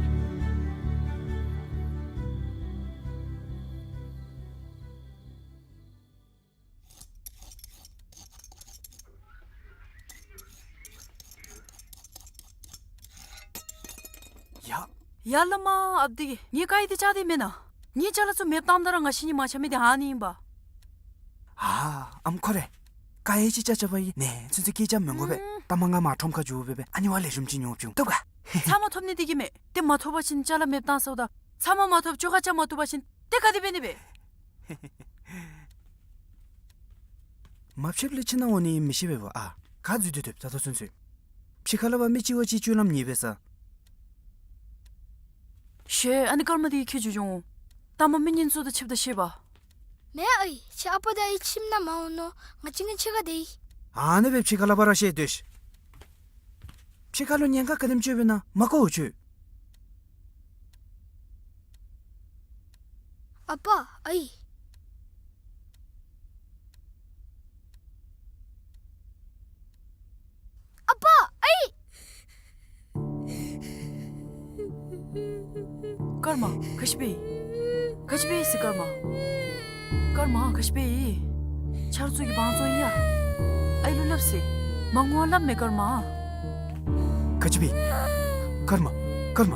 ཡ། ཡ་བླ་མ་ཨཔ་འདི་གིས་ངེའི་དཀར་ཡོལ་འདི་བཅག་སྟེ་མེན་ན། ངེའི་ཅ་ལ་ཚུ་མེདཔ་བཏངམ་ད་ར་ང་བཤེད་ནི་མ་ཆགས་མི་འདི་ཨ་ནི་ཨིན་པ། ཨ་ཨམ་ཁོ་རེ། དཀར་ཡོལ་ཅིག་བཅག་བཅགཔ་ཨིན་ནི་ཚུན་ཚོད་སྐད་རྐྱབ་མི་དགོ་པས། ཨུམ། ལྟ་མ་ང་མར་ཁྲོམ་ཁར་འགྱོ་སྦེ་སྦེ་ཨ་ནི་བ་ལེགས་ཤོམ་ཅིག་ཉོ་བྱིན་འོང་། བཏུབ་ག། ཚབ་མ་ཐོབ་ནི་འདི་གིས་མས། ཏེ་མ་ཐོབ་པ་ཅིན་ཅ་ལ་མེདཔ་བཏང་ཚརཝ་ད་ཚབ་མ་མ་ཐོབ་ཅོག་ཁར་བཅག་མ་བཏུབ་པ་ཅིན་ཏེ་ག་དེ་འབད་ནི་སྦེ། མ་ཕྱདཔ་ལས་ཕྱི་ནང་འོང་ནི་མི་ཤེས་པས་པ། ཨ་ག་འཛུལ་ཏེ་སྡོདཔ་ད་ལྟོ་ཚུན་ཚོད། ཕྱི་ཁར་ལས་ཕར་མི་གཅིག་བ་གཅིག་སྤྱོད་ལམ་ཉེས་པས་ས། ཤེས། ཨ་ནི་སྐར་མ་འདི་གིས་ཁྱོད་འགྱོ་འགྱོཝ་འོང་། ལྟ་མ་མི་ངན་ཚུ་དང་ཕྱདཔ་ད་ཤེས་པ། མེན་ཨའི། ཁྱོད་ཨ་པ་དང་ཨའི་ཁྱིམ་ནང་མ་འོང་མནོ། ང་གཅིག་ངེའི་ཕྱི་ཁར་སྡོད་ཡི། ཨ་ནི་སྦེ་ཕྱི་ཁར་ལས་ཕར་ར་བཤལ་སྡོད་ཤིག། ཕྱི་ཁར་ལུ་ཉེན་ཁ་ག་དེམ་ཅིག་ཡོདཔ་ཨིན་ན་མ་གོ་འོང་ཁྱོད། ཨ་པ་ཨའི། ཨ་པ་ཨའི། སྐར་མ་ག་ཅི་འབད་ཡི། ག་ཅི་འབད་ཡི་ཟེར་སྐར་མ། སྐར་མ་ག་ཅི་འབད་ཡི། ཆ་རོགས་ཚུ་གིས་བང་བཙོང་ཡི་ཡ། ཨའི་ལུ་སླབ་ཟེར། མ་ངུ་བར་སླབ་མས་སྐར་མ། ག་ཅི་འབད་ཡི། སྐར་མ། སྐར་མ།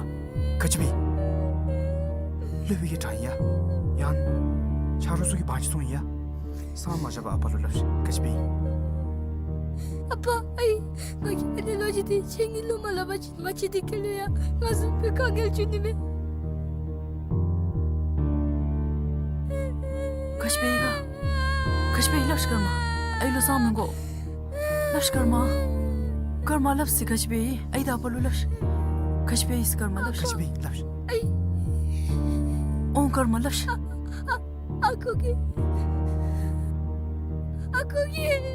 ག་ཅི་འབད་ཡི། སློབ་དཔོན་གྱིས་དྲང་ཡི་ཡ། ཡང་ཆ་རོགས་ཚུ་གིས་བང་ཅིག་བཙོང་ཡི་ཡ། ས་མ་བཞག་པར་ཨ་པ་ལུ་སླབ་ཤིག། ག་ཅི་འབད་ཡི། ཨ་པ་ཨའི། ང་གིས་ཨ་ནི་ལོ་རྒྱུས་འདི་ཁྱེད་གཉིས་ལུ་མ་སླབ་པ་ཅིན་ང་བཅས་འདི་ཁ་ལུ་ཡང་ང་བཟུམ་སྦེ་དཀའ་ངལ་འབྱུང་ནི་མས། ག་ཅི་འབད་ཡི་ག། ག་ཅི་འབད་ཡི་སླབ་ཤིག་སྐར་མ། ཨའི་ལུ་གསང་མི་དགོ། སླབ་ཤིག་སྐར་མ། སྐར་མ་སླབ་ཟེར། ག་ཅི་འབད་ཡི། ཨའི་དང་ཨ་པ་ལུ་སླབ་ཤིག། ག་ཅི་འབད་ཡི་སྐར་མ་སླབ་ཤིག། ག་ཅི་འབད་ཡི་སླབ་ཤིག། ཨའི། འོང་སྐར་མ་སླབ་ཤིག། ཨ་ཨ་ཨ་ཁུ་གིས། ཨ་ཁུ་གིས།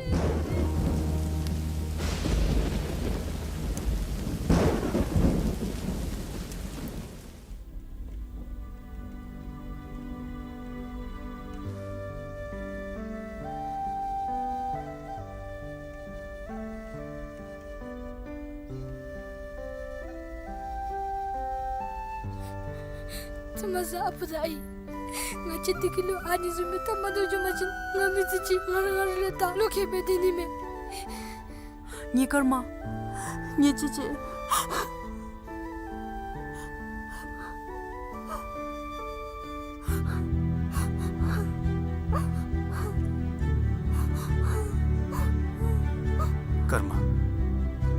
ཐུབ་མ་ཟ་ཨ་པ་དང་ཨའི། ང་བཅས་འདི་གི་ལུ་ཨ་ནི་བཟུམ་སྦེ་སྟབས་མ་བདེཝ་བྱུང་པ་ཅིན་ང་མི་ཚེ་གཅིག་ང་ར་ང་ར་ལུ་ད་བློ་ཁེལ་སྦེ་སྡོད་ནི་མས། ངེའི་སྐར་མ། ངེའི་གཅེས་གཅེས། སྐར་མ།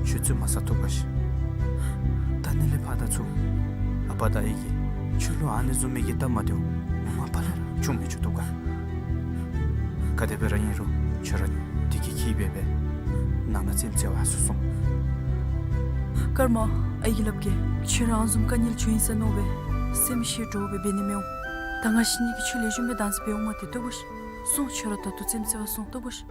ཁྱོད་བཙོན་མ་ཟ་བཏུབ་ག་ཤིག། ད་ནི་ལས་ཕར་ད་ཚུར་ཨ་པ་དང་ཨའི་གིས་ཁྱོད་ལུ་ཨ་ནི་བཟུམ་མའི་གི་སྟབས་མ་བདེཝ་མ་པ་ལས་ར་བྱུང་མི་བཅུག་བཏུབ་ག། ག་དེ་སྦེ་ར་ཨིན་རུང་ཁྱོད་ར་འདི་གི་ཁྱིམ་སྦེ་སྦེ་ནང་ན་རྩེདམོ་རྩེ་བར་སོང་། སྐར་མ། ཨའི་གིས་སླབ་གེ། ཁྱོད་ར་ཨ་ནི་བཟུམ་དཀའ་ངལ་བྱུང་ཡི་ཟེར་མནོ་སྦེ་སེམས་ཤི་འདྲོག་སྦེ་འབད་ནི་མི་འོང་། ད་ང་བཤེད་ནི་གིས་ཁྱོད་ལེགས་ཤོམ་སྦེ་བདག་འཛིན་འབད་འོང་མ་སྟེ་བཏུབ་ག་ཤིག། སོང་། ཁྱོད་ར་ད་ལྟོ་རྩེདམོ་རྩེ་བར་སོང་། བཏུབ་ག་ཤིག།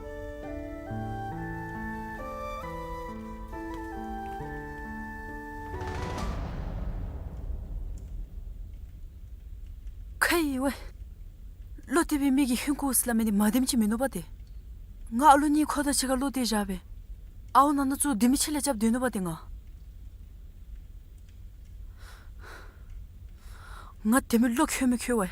ཁ་ཡི་ཝའི། བློ་གཏད་པའི་མི་གིས་ཧིང་ཁུ་ཟེར་སླབ་མི་འདི་མ་བདེནམ་ཅིག་མིན་ནུག་པ་ཏེ། ང་ཨ་ལོ་གཉིས་ཁོ་དང་གཅིག་ཁར་བློ་གཏད་བཞག་སྦེ་ཨརཝ་ནང་ན་ཚུར་ལྡེ་མིག་ཕྱི་ལས་རྐྱབ་སྡོད་ནུག་པ་ཏེ་ང་། ང་དེ་མི་བློ་འཁྱོལ་མི་འཁྱོལ་བས།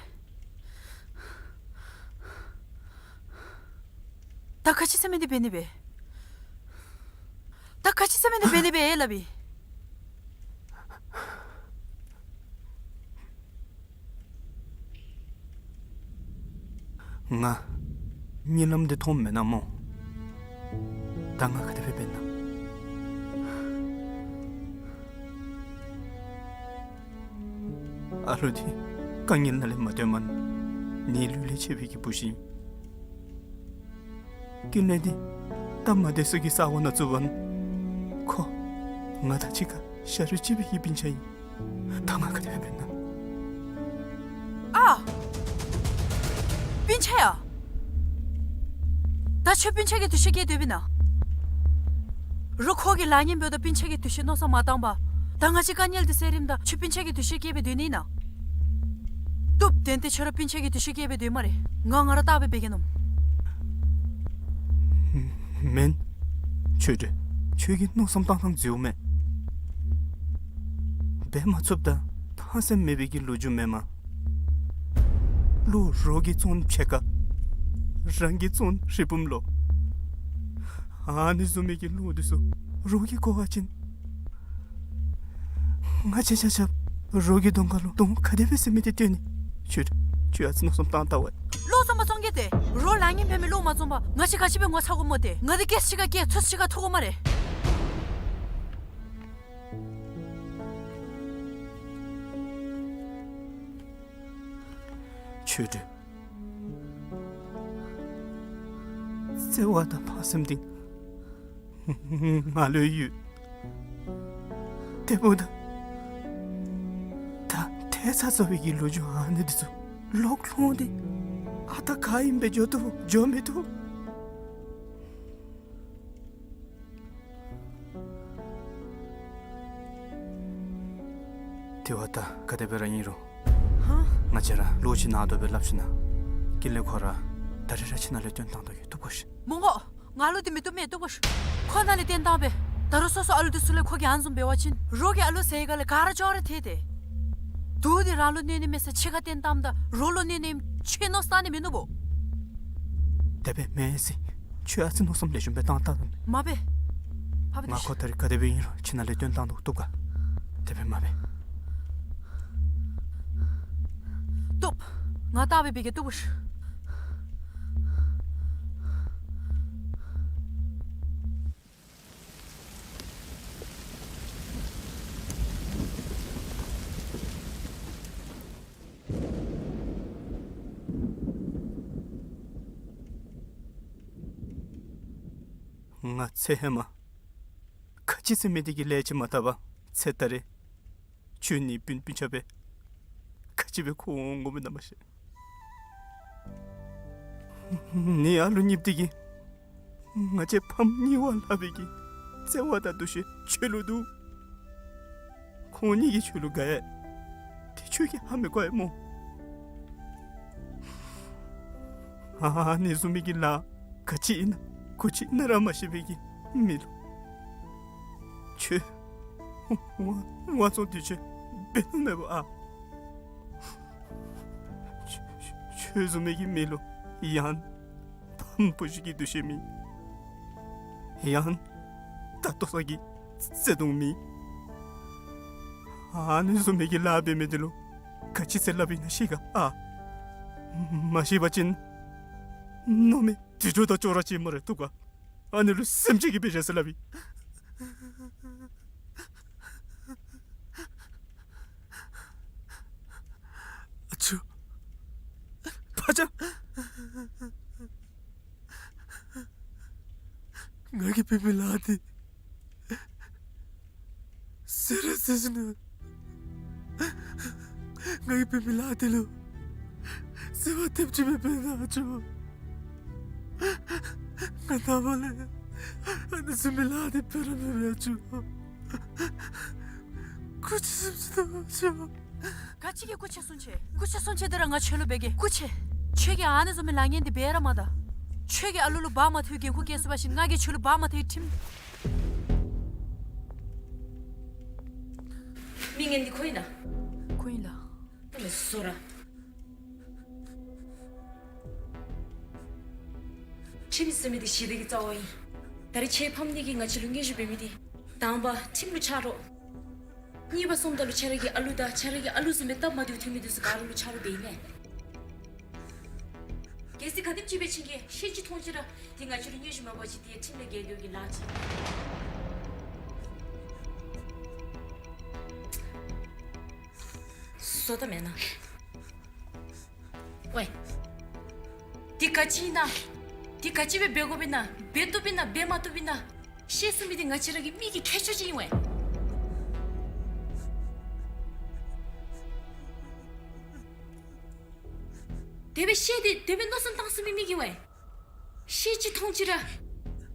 ད་ག་ཅི་ཟེར་མི་འདི་འབད་ནི་སྦེ། ད་ག་ཅི་ཟེར་མི་འདི་འབད་ནི་སྦེ་སླབ་ཨིན། ང་གཉིད་ལམ་འདི་མཐོངམ་མེན་ན་སྨོ། ད་ང་ག་དེ་སྦེ་འབད་ན། ཨ་ལུ་འདི་དཀའ་ངལ་ནང་ལས་མ་བཏོན་མ་ནི་ལུས་ལས་ཆད་པའི་གི་བུ་ཅིག་ཨིན། ཀུན་ལེགས་འདི་སྟབས་མ་བདེ་ས་གི་ས་གོ་ནང་བཙུགས་པ་ནི་ཁོ་ང་དང་གཅིག་ཁར་ཞ་རོགས་གཅིག་པའི་གི་སྤུན་ཆ་ཨིན། ད་ང་ག་དེ་སྦེ་འབད་ན། ཨ། སྤུན་ཆ་ཡ། ད་ཁྱོད་སྤུན་ཆ་གི་འདུ་ཤེས་བསྐྱེད་སྡོདཔ་ཨིན་ན། རོགས་ཁོ་གི་ལཱ་ངན་འབདཝ་ད་སྤུན་ཆ་གི་འདུ་ཤེས་མནོ་བསམ་མ་བཏང་པར། ད་ང་བཅས་དཀའ་ངལ་འདི་སེལ་རནམ་ད་ཁྱོད་སྤུན་ཆ་གི་འདུ་ཤེས་བསྐྱེད་སྦེ་སྡོད་ནི་ཨིན་ན། བཏུབ། ཏན་ཏན་ཁྱོད་ར་སྤུན་ཆ་གི་འདུ་ཤེས་བསྐྱེད་སྦེ་སྡོད་སྨ་རེ། ང་ང་ར་བལྟ་སྦེ་འབད་གེ་མནོཝ། མེན། ཆོས་སྒྲོན། ཁྱོད་ཀྱི་མནོ་བསམ་བཏང་ཐངས་འཛོལཝ་མས། འབད་མ་ཚུགསཔ་ད་ཕངས་སེམས་མེད་པའི་གི་ལོ་རྒྱུས་མེན་མས། བློ་རོགས་ཀྱིས་བཙོང་ཕྱེད་ཀ། རང་གིས་བཙོང་རི་བུམ་ལོ། ཨ་ནི་བཟུམ་མའི་གི་བློ་འདི་ཚུ་རོགས་ཀྱིས་གོ་བ་ཅིན། ང་བཅས་ཆ་ཁྱབ་རོགས་ཀྱི་གདོང་ཁ་ལུ་གདོང་ག་དེ་སྦེ་ཟེར་མི་འདི་སྟོན་ནི། ཁྱོད་ཁྱོད་ཨ་ཙི་མནོ་བསམ་བཏང་བལྟ་བས། བློ་བཟང་པོ་བཙོང་གེ་ཏེ། རོགས་ལཱ་ངན་འབད་མི་བློ་མ་བཟང་པར་ང་བཅས་ག་ཅི་སྦེ་ངོ་ཚ་དགོཔ་སྨོ་ཏེ། ང་འདི་སྐད་ཆ་གཅིག་ག་སྐད་ཚོད་གཅིག་ག་ཐུག་དགོ་སྨ་རེ། ཆོས་སྒྲོན། བརྩེ་བ་དང་ཕངས་སེམས་འདི་ང་ལུ་ཡོད། དེ་འབདཝ་ད་ད་ཐལ་ཚ་ཚ་བའི་གི་ལོ་རྒྱུས་ཨ་ནི་འདི་ཚུ་ལོག་ལྷོང་སྟེ་ཨ་རྟག་ག་ཨིནམ་སྦེ་འགྱོ་བཏུབ་འགྱོ་མི་བཏུབ། དེ་བ་ད་ག་དེ་སྦེ་ར་ཨིན་རུང་། ཧ། ང་བཅས་ར་ལོག་ཅིག་ནང་དོག་སྦེ་སླབ་ཞིན་ན་ཀུན་ལེགས་ཁོ་ར་ད་རིས་ར་ཁྱིམ་ནང་ལས་བཏོན་བཏང་དོ་གི། བཏུབ་གོ་ཤིག། མི་དགོ། ང་ལུ་འདི་མི་བཏུབ་མས། བཏུབ་གོ་ཤིག། ཁོ་ནཱ་ལས་བཏོན་བཏངམ་སྦེ། ད་རུང་སོ་སོ་ཨ་ལུ་འདི་ཚུ་ལས་ཁོ་གིས་ཨ་ནི་བཟུམ་འབད་བ་ཅིན་རོགས་ཀྱི་ཨ་ལུ་ཟེར་ག་ལས་ག་ར་ཅོག་ར་འཐད་དེ། དུག་འདི་རང་ལུ་གནོད་ནི་མས་ཟེར་ཕྱེད་ཀ་བཏོན་བཏངམ་ད་རོགས་ལུ་གནོད་ནི་ཨིནམ་ཁྱོད་མནོ་བསམ་བཏང་ནི་མིན་ནུག་པོ། དེ་སྦེ་མེན་ཟེར། ཁྱོད་ཨ་ཙི་མནོ་བསམ་ལེགས་ཤོམ་སྦེ་བཏང་བལྟ་དང་། མ་འབད། ཕ་བུ་ང་ཁོ་ད་རིས་ག་དེ་སྦེ་ཨིན་རུང་ཁྱིམ་ནང་ལས་བཏོན་བཏང་དོ། བཏུབ་ག། དེ་སྦེ་མ་འབད། བཏུབ། ང་བལྟ་སྦེ་འབད་གེ། བཏུབ་གོ་ཤིག། ང་ཚེ་ཧེ་མ་ཁ་ཅིག་ཟེར་མི་འདི་གི་ལས་ཅིག་མ་བཏབ་པར་ཚེ་ད་རེས་ཁྱོད་ནི་སྤུན་སྤུན་ཆ་སྦེ་ག་ཅི་སྦེ་འཁོར་འོང་འོང་མི་ན་མ་ཤེས། ནི་ཨ་ལུ་གཉིསཔོ་འདི་གིས་ང་བཅས་ཕམ་གཉིས་པོ་ལྷག་པའི་གི་བརྩེ་བ་དང་འདུ་ཤེས་ཁྱོད་ལུ་འདུག། ཁོང་གཉིས་ཀྱིས་ཁྱོད་ལུ་དགའ་ཡི། དེ་ཁྱོད་ཀྱིས་ཧ་མི་གོ་ཡི་སྨོ། ཨ་ནི་བཟུམ་མའི་གི་ལཱ་ག་ཅི་ཨིན་ན་གུ་ཅི་ཨིན་ན་ར་མ་ཤེས་པའི་གི་མི་ལུ་ཁྱོད་དབང་དབང་བཙོང་འདི་ཚུ་འབད་ནི་མེད་པ་ཨ། ཁྱོད་ཁྱོད་བཟུམ་མའི་གི་མི་ལུ་ཡང་ཕམ་བུ་གཞི་གི་འདུ་ཤེས་མེད། ཡང་ད་ལྟོ་ས་གི་བརྩེ་དུང་མེད། ཨ་ནི་བཟུམ་མའི་གི་ལཱ་འབད་མི་འདི་ལུ་ག་ཅི་ཟེར་སླབ་ཨིན་ན་ཤེས་ག་ཨ། མ་ཤེས་པ་ཅིན་མནོ་མེད་དུད་འགྲོ་དང་ཅོག་ར་གཅིག་སྨ་རེ། བཏུབ་ག། ཨ་ནི་ལུ་སེམས་ཅན་གྱི་དཔེ་བཞག་སྟེ་སླབ་ཨིན། ཨ་ཅོ། ཕ་ཅག། ང་གིས་འབད་མི་ལཱ་འདི་ཟེར་ར་ཟེར་ཞིན་ན་ང་གིས་འབད་མི་ལཱ་འདི་ལུ་བརྩེ་བ་ཐེབས་ཅིག་མེད་པས་ན་ཨ་ཅོ། ང་ནངས་པ་ལས་ཨ་ནི་བཟུམ་མའི་ལཱ་འདི་འབད་ར་མི་འབད་ཨ་ཅོ། སྐུ་མཁྱེན་གསུང་ཅི་དང་ཨ་ཅོ། ག་ཅི་གི་སྐུ་མཁྱེན་གསུང་ཅི། སྐུ་མཁྱེན་གསུང་ཅི་འདི་ར་ང་ཁྱོད་ལུ་འབད་གེ། སྐུ་མཁྱེན། ཁྱོད་ཀྱིས་ཨ་ནི་བཟུམ་མའི་ལཱ་ངན་འདི་འབད་ར་མ་ད། ཁྱོད་ཀྱིས་ཨ་ལུ་ལུ་བག་མ་ཐོན་འགན་ཁུར་བཀལ་ཚུགས་པ་ཅིན་ང་གིས་ཁྱོད་ལུ་བག་མ་ཐོན་ཁྲིམས། མི་ངན་འདི་ཁོ་ཨིན་ན། ཁོ་ཨིན་ལགས། ཨ་ནི་བཟོ་ར། ཁྲིམས་ཟེར་མི་འདི་ཞི་བདེ་གི་རྩ་བ་ཨིན། ད་རེས་ཁྱོད་ཕམ་ནི་གིས་ང་བཅས་ལུ་བརྙས་བཅོས་འབད་མི་འདི་དང་པ་ཁྲིམས་ལུ་ཆ་རོགས། གཉིས་པ་སོངམ་ད་ལུ་ཁྱོད་ར་གི་ཨ་ལུ་དང་ཁྱོད་ར་གི་ཨ་ལུ་བཟུམ་སྦེ་སྟབས་མ་བདེཝ་ཐོན་མི་འདི་ཚུ་ག་ར་ལུ་ཆ་རོགས་འབད་ཨིན་མས། གལ་སྲིད་ག་དེམ་ཅིག་སྦེ་ཁྱེད་ཀྱིས་ཤེས་ཅི་མཐོང་ཅི་ར་དེ་ང་བཅས་ལུ་སྙན་ཞུ་མ་འབད་བ་ཅིན་དེ་ཁྲིམས་ལས་འགལ་དོ་གི་ལཱ་ཅིག། བཟོ་ལྟ་མེན་ན། ཝའི། དེ་ག་ཅི་ཨིན་ན། དེ་ག་ཅི་སྦེ་འབད་དགོཔ་ཨིན་ན། འབད་བཏུབ་ཨིན་ན། འབད་མ་བཏུབ་ཨིན་ན། ཤེས་ཚུགས་མི་དེ་ང་བཅས་ར་གི་མི་གི་ཁྱད་ཆོས་ཅིག་ཨིན་ཝའི། དེ་སྦེ་ཤེས་ཏེ་དེ་སྦེ་མནོ་བསམ་བཏང་ཚུགས་མི་མི་གིས་ཝའི། ཤེས་ཅི་མཐོང་ཅི་ར་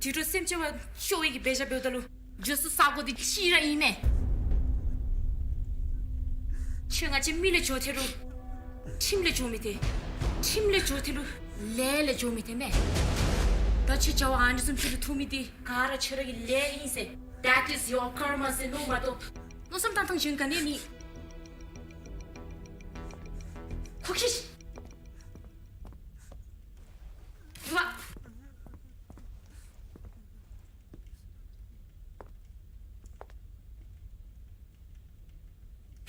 དུད་འགྲོ་སེམས་ཅན་བ་ཤོར་བའི་གི་འབད་བཞག་འབདཝ་ད་ལུ་འགྱོ་ས་ས་གོ་དེ་གཅིག་ར་ཨིན་མས། ཁྱོད་ང་བཅས་མི་ལས་འགྱོ་ཐལ་རུང་ཁྲིམས་ལས་འགྱོ་མི་ཐལ། ཁྲིམས་ལས་འགྱོ་ཐལ་རུང་ལས་ལས་འགྱོ་མི་ཐལ་མས། ད་ཁྱོད་བྱ་བ་ཨ་ནི་བཟུམ་ཅིག་ལུ་ཐུག་མི་དེ་ག་ར་ཁྱོད་ར་གི་ལས་ཨིན་ཟེར། That is your karma ཟེར་མནོ་མ་གཏོགས་མནོ་བསམ་བཏང་ཐངས་གཞན་ག་ནི་མེད། ཁོ་ཁྱེད། ཝ།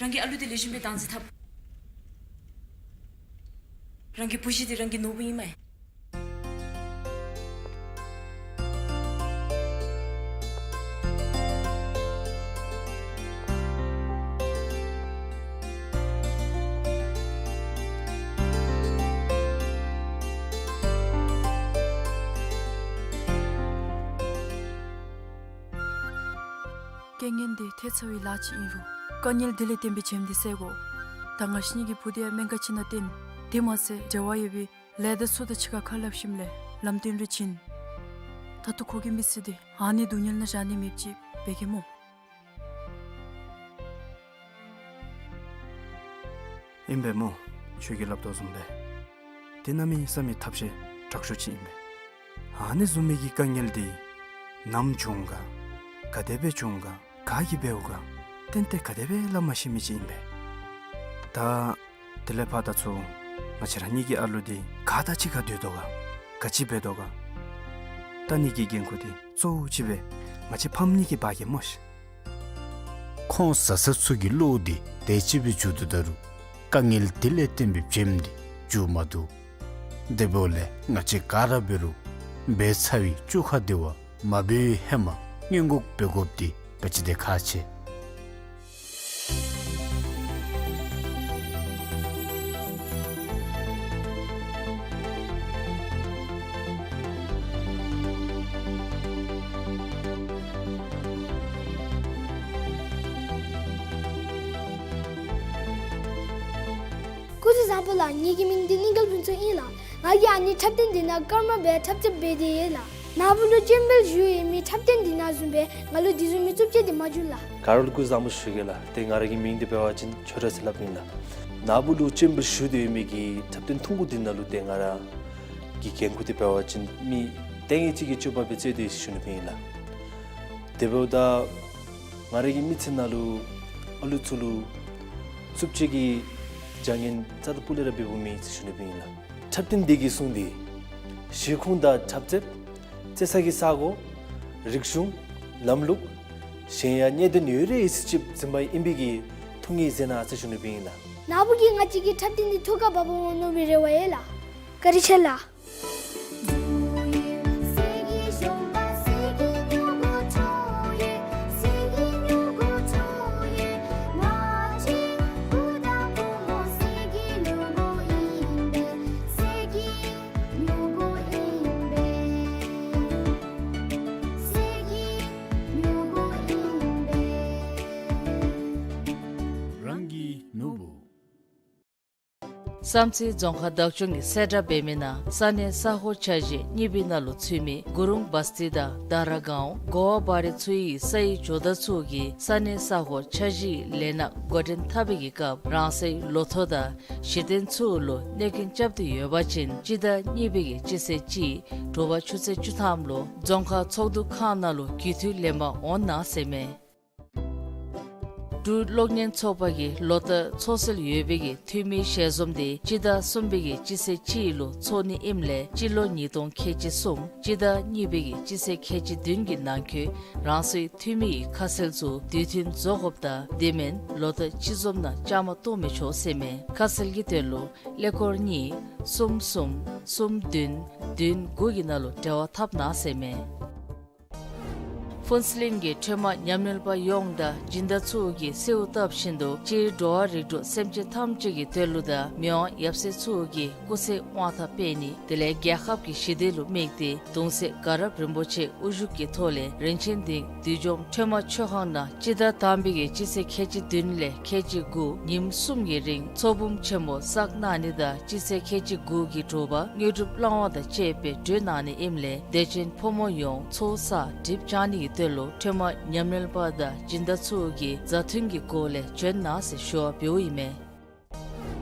རང་གི་ཨ་ལུ་དེ་ལེགས་ཤོམ་སྦེ་བདག་འཛིན་འཐབ། རང་གི་བུ་གཞི་དེ་རང་གི་ནོར་བུ་ཨིན་མས། རྐྱེན་ངན་དེ་ཐལ་ཚར་བའི་ལཱ་ཅིག་ཨིན་རུང་དཀའ་ངལ་དེ་ལས་བརྟེན་པའི་བྱེམ་དེ་བསལ་དགོ། ད་ང་བཅས་གཉིས་ཀྱི་བུ་དེ་ཡང་སྨན་ཁང་ཅིག་ནང་བསྟེན། དེ་མ་ཚད་འབྲེལ་བ་ཡོད་པའི་ལས་སྡེ་ཚུ་དང་གཅིག་ཁར་ཁ་སླབ་ཞིནམ་ལས་ལམ་སྟོན་རེ་བྱིན། ད་ལྟོ་ཁོ་གི་མི་ཚེ་དེ་ཨ་ནི་སྡུག་བསྔལ་ནང་བཞག་ནི་མེདཔ་ཅིག་འབད་གེ་སྨོ། ཨིན་པས་སྨོ། ཁྱོད་ཀྱིས་སླབ་དོ་བཟུམ་སྦེ་དེ་གནམ་མེད་ས་མེད་ཐབས་ཤེས་དྲག་ཤོས་ཅིག་ཨིན་པས། ཨ་ནི་བཟུམ་མའི་གི་དཀའ་ངལ་དེ་ནམ་བྱུང་ག་ག་དེ་སྦེ་བྱུང་ག་ག་གིས་འབདཝ་ག་ཏན་ཏན་ག་དེ་སྦེ་སླབ་མ་ཤེས་མི་ཅིག་ཨིན་པས། ད་དེ་ལས་ཕར་ད་ཚུར་ང་བཅས་ར་གཉིས་ཀྱི་ཨ་ལུ་དེ་ག་དང་གཅིག་ཁར་སྡོད་དོ་ག་ག་ཅི་འབད་དོ་ག་ལྟ་ནི་གི་འགན་ཁུར་དེ་གཙོ་བོ་ཅིག་སྦེ་ང་བཅས་ཕམ་གཉིས་ཀྱིས་འབག་གེ་སྨོ་ཤིག། ཁོང་བཟའ་ཚང་ཚུ་གི་བློ་དེ་དེ་ཅིག་སྦེ་འགྱུར་དོ་ད་རུང་དཀའ་ངལ་དེ་ལས་བརྟེན་པའི་བྱེམ་དེ་འགྱུར་མ་བཏུབ། དེ་འབདཝ་ལས་ང་བཅས་ག་ར་འབད་རུང་འབད་ཚར་བའི་བཅོ་ཁ་དེ་བ་མ་འབད་བའི་ཧེ་མ་སྔོན་འགོག་འབད་དགོཔ་དེ་ག་ཅི་དེ་ཁག་ཆེ། སྐུ་གཟུགས་བཟང་པོ་ལགས། ངེ་གི་མིང་འདི་གླིང་དཀར་ཕུན་ཚོགས་ཨིན་ལགས། ང་གིས་ཨ་ནི་འཁྲབ་སྟོན་འདི་ནང་སྐར་མ་སྦེ་འཁྲབ་རྩེད་འབད་དེ་ཡོད་ལགས། ནཱ་བུ་ལུ་ཅོ་འཕེལ་ཞུ་ཡོད་མི་འཁྲབ་སྟོན་འདི་ནང་བཟུམ་སྦེ་ང་ལུ་དེ་བཟུམ་མའི་རྩུབ་སྤྱོད་འདི་མ་འབྱུང་ལགས། ག་ར་ལུ་སྐུ་གཟུགས་བཟང་པོ་ཞུ་གེ་ལགས། ཏེ་ང་ར་གི་མིང་འདི་འབད་བ་ཅིན་ཆོས་གྲགས་ཟེར་སླབ་ཨིན་ལགས། ནཱ་བུ་ལུ་ཅོ་འཕེལ་ཞུ་སྟེ་ཡོད་མི་གི་འཁྲབ་སྟོན་ཐུང་ཀུ་འདི་ནང་ལུ་ཏེ་ང་ར་གི་འགན་ཁུར་འདི་འབད་བ་ཅིན་མི་ལྟས་ངན་ཅིག་གི་སྤྱོད་པ་སྦེ་རྩེད་དེ་ཞུ་ནི་སྦེ་ཨིན་ལགས། དེ་འབདཝ་ད་ང་ར་གི་མི་ཚེ་ནང་ལུ་ཨ་ལུ་ཚུ་ལུ་རྩུབ་སྤྱོད་ཀྱི་བྱ་ངན་རྩ་དང་སྤུ་ལས་ར་འབདཝ་མེད་ཟེར་ཞུ་ནི་སྦེ་ཨིན་ལགས། འཁྲབ་སྟོན་འདི་གིས་གསུངས་ཏེ་གཞིས་ཁོངས་དང་འཁྲབ་རྩེད་རྩེད་ས་གི་ས་གོ་རིག་གཞུང་ལམ་ལུགས་གཞན་ཡང་གནད་དོན་ཡོད་རིགས་ཅིག་འཛིན་པ་ཨིན་པའི་གི་ཐུགས་ངེས་མཛད་གནང་ཟེར་ཞུ་ནི་སྦེ་ཨིན་ལགས། ནཱ་བུ་གིས་ང་བཅས་ཀྱི་འཁྲབ་སྟོན་འདི་ཐུགས་ཁར་བབ་འོང་མནོ་བའི་རེ་བ་ཡོད་ལགས། བཀའ་དྲིན་ཆེ་ལགས། རང་གི་ནོར་བུ། བསམ་རྩེ་རྫོང་ཁག་བདག་སྐྱོང་གིས་གསལ་བསྒྲགས་འབད་མི་ནང་ས་གནས་ས་ཧོར་འཆར་གཞི་གཉིས་པའི་ནང་ལུ་ཚུད་མི་གུ་རུང་བ་སྟི་དང་དར་སྒང་གོ་བ་བ་རི་ཚུ་ཡི་སའི་ཇོ་བདག་ཚུ་གིས་ས་གནས་ས་ཧོར་འཆར་གཞིའི་ལས་སྣ་འགོ་འདྲེན་འཐབ་པའི་གི་སྐབས་རང་སོའི་ལོ་ཐོག་དང་གཞི་རྟེན་ཚུ་ལུ་གནོད་སྐྱོན་རྐྱབ་སྟེ་ཡོད་པ་ཅིན་སྤྱི་ཟླ་གཉིས་པའི་གི་སྤྱི་ཚེས་གཅིག་དྲོ་པ་ཆུ་ཚོད་བཅུ་ཐམ་ལུ་རྫོང་ཁག་ཚོགས་འདུ་ཁང་ནང་ལུ་རྒུད་འཐུས་ལེན་པར་འོང་གནང་ཟེར་མས། འབྲུག་གློག་བརྙན་ཚོགས་པ་གིས་ལོ་བསྟར་འཚོགས་སྲོལ་ཡོད་པའི་གི་འཐུས་མི་ཞལ་འཛོམས་དེ་སྤྱི་ཟླ་གསུམ་པའི་གི་སྤྱི་ཚེས་གཅིག་ལུ་འཚོགས་ནི་ཨིནམ་ལས་སྤྱི་ལོ་ཉིས་སྟོང་ཁལ་གཅིག་གསུམ་སྤྱི་ཟླ་གཉིས་པའི་གི་སྤྱི་ཚེས་ཁལ་གཅིག་བདུན་གྱི་ནང་འཁོད་རང་སོའི་འཐུས་མི་ཡི་ཁ་གསལ་ཚུ་དུས་མཐུན་བཟོ་དགོཔ་དང་དེ་མེན་ལོ་བསྟར་སྤྱི་འཛོམས་ནང་བཅའ་མར་གཏོགས་མི་ཆོག་ཟེར་མས། ཁ་གསལ་གྱི་དོན་ལུ་ཀླད་ཀོར་གཉིས་གསུམ་གསུམ་གསུམ་བདུན་བདུན་དགུ་གི་ནང་ལུ་འབྲེལ་བ་འཐབ་གནང་ཟེར་མས། ཕུན་ཚོགས་གླིང་གི་ཁྲོས་མ་ཉམས་ལེན་པ་ཡོངས་དང་སྦྱིན་བདག་ཚུ་གིས་གསོལཝ་བཏབ་བཞིན་དུ་སྤྱིར་འགྲོ་བ་རིགས་དྲུག་སེམས་ཅན་ཐམས་ཅད་ཀྱི་དོན་ལུ་དང་མི་དབང་ཡབ་སྲས་ཚུ་གི་སྐུ་ཚེ་དབང་ཐང་སྤེལ་ནི་དེ་ལས་རྒྱལ་ཁབ་ཀྱི་ཞི་བདེ་ལུ་དམིགས་ཏེ་གདུང་སྲས་དགའ་རབ་རིན་པོ་ཆེ་དབུ་བཞུགས་ཀྱི་ཐོག་ལས་རིན་ཆེན་གླིང་བདུད་འཇོམས་ཁྲོས་མ་མཆོད་ཁང་ནང་སྤྱི་ཟླ་དང་པའི་གི་སྤྱི་ཚེས་ཁལ་གཅིག་བདུན་ལས་ཁལ་གཅིག་དགུ་ཉིནམ་གསུམ་གྱི་རིང་ཚོགས་འབུམ་ཆེན་མོ་བསགས་གནང་ནི་དང་སྤྱི་ཚེས་ཁལ་གཅིག་དགུ་གི་དྲོ་པ་དངོས་གྲུབ་བླང་བ་དང་བཅས་པའི་གྲོལ་གནང་ནི་ཨིནམ་ལས་དད་ཅན་ཕོ་མོ་ཡོངས་ཚོགས་བསགས་གྲིབ་སྦྱང་ནི་གི་དོན་ལུ་ཁྲོས་མ་ཉམས་ལེན་པ་དང་སྦྱིན་བདག་ཚུ་གིས་མཛའ་མཐུན་གྱི་སྒོ་ལས་བྱོན་གནང་ཟེར་ཞུ་བ་འབདཝ་ཨིན་མས།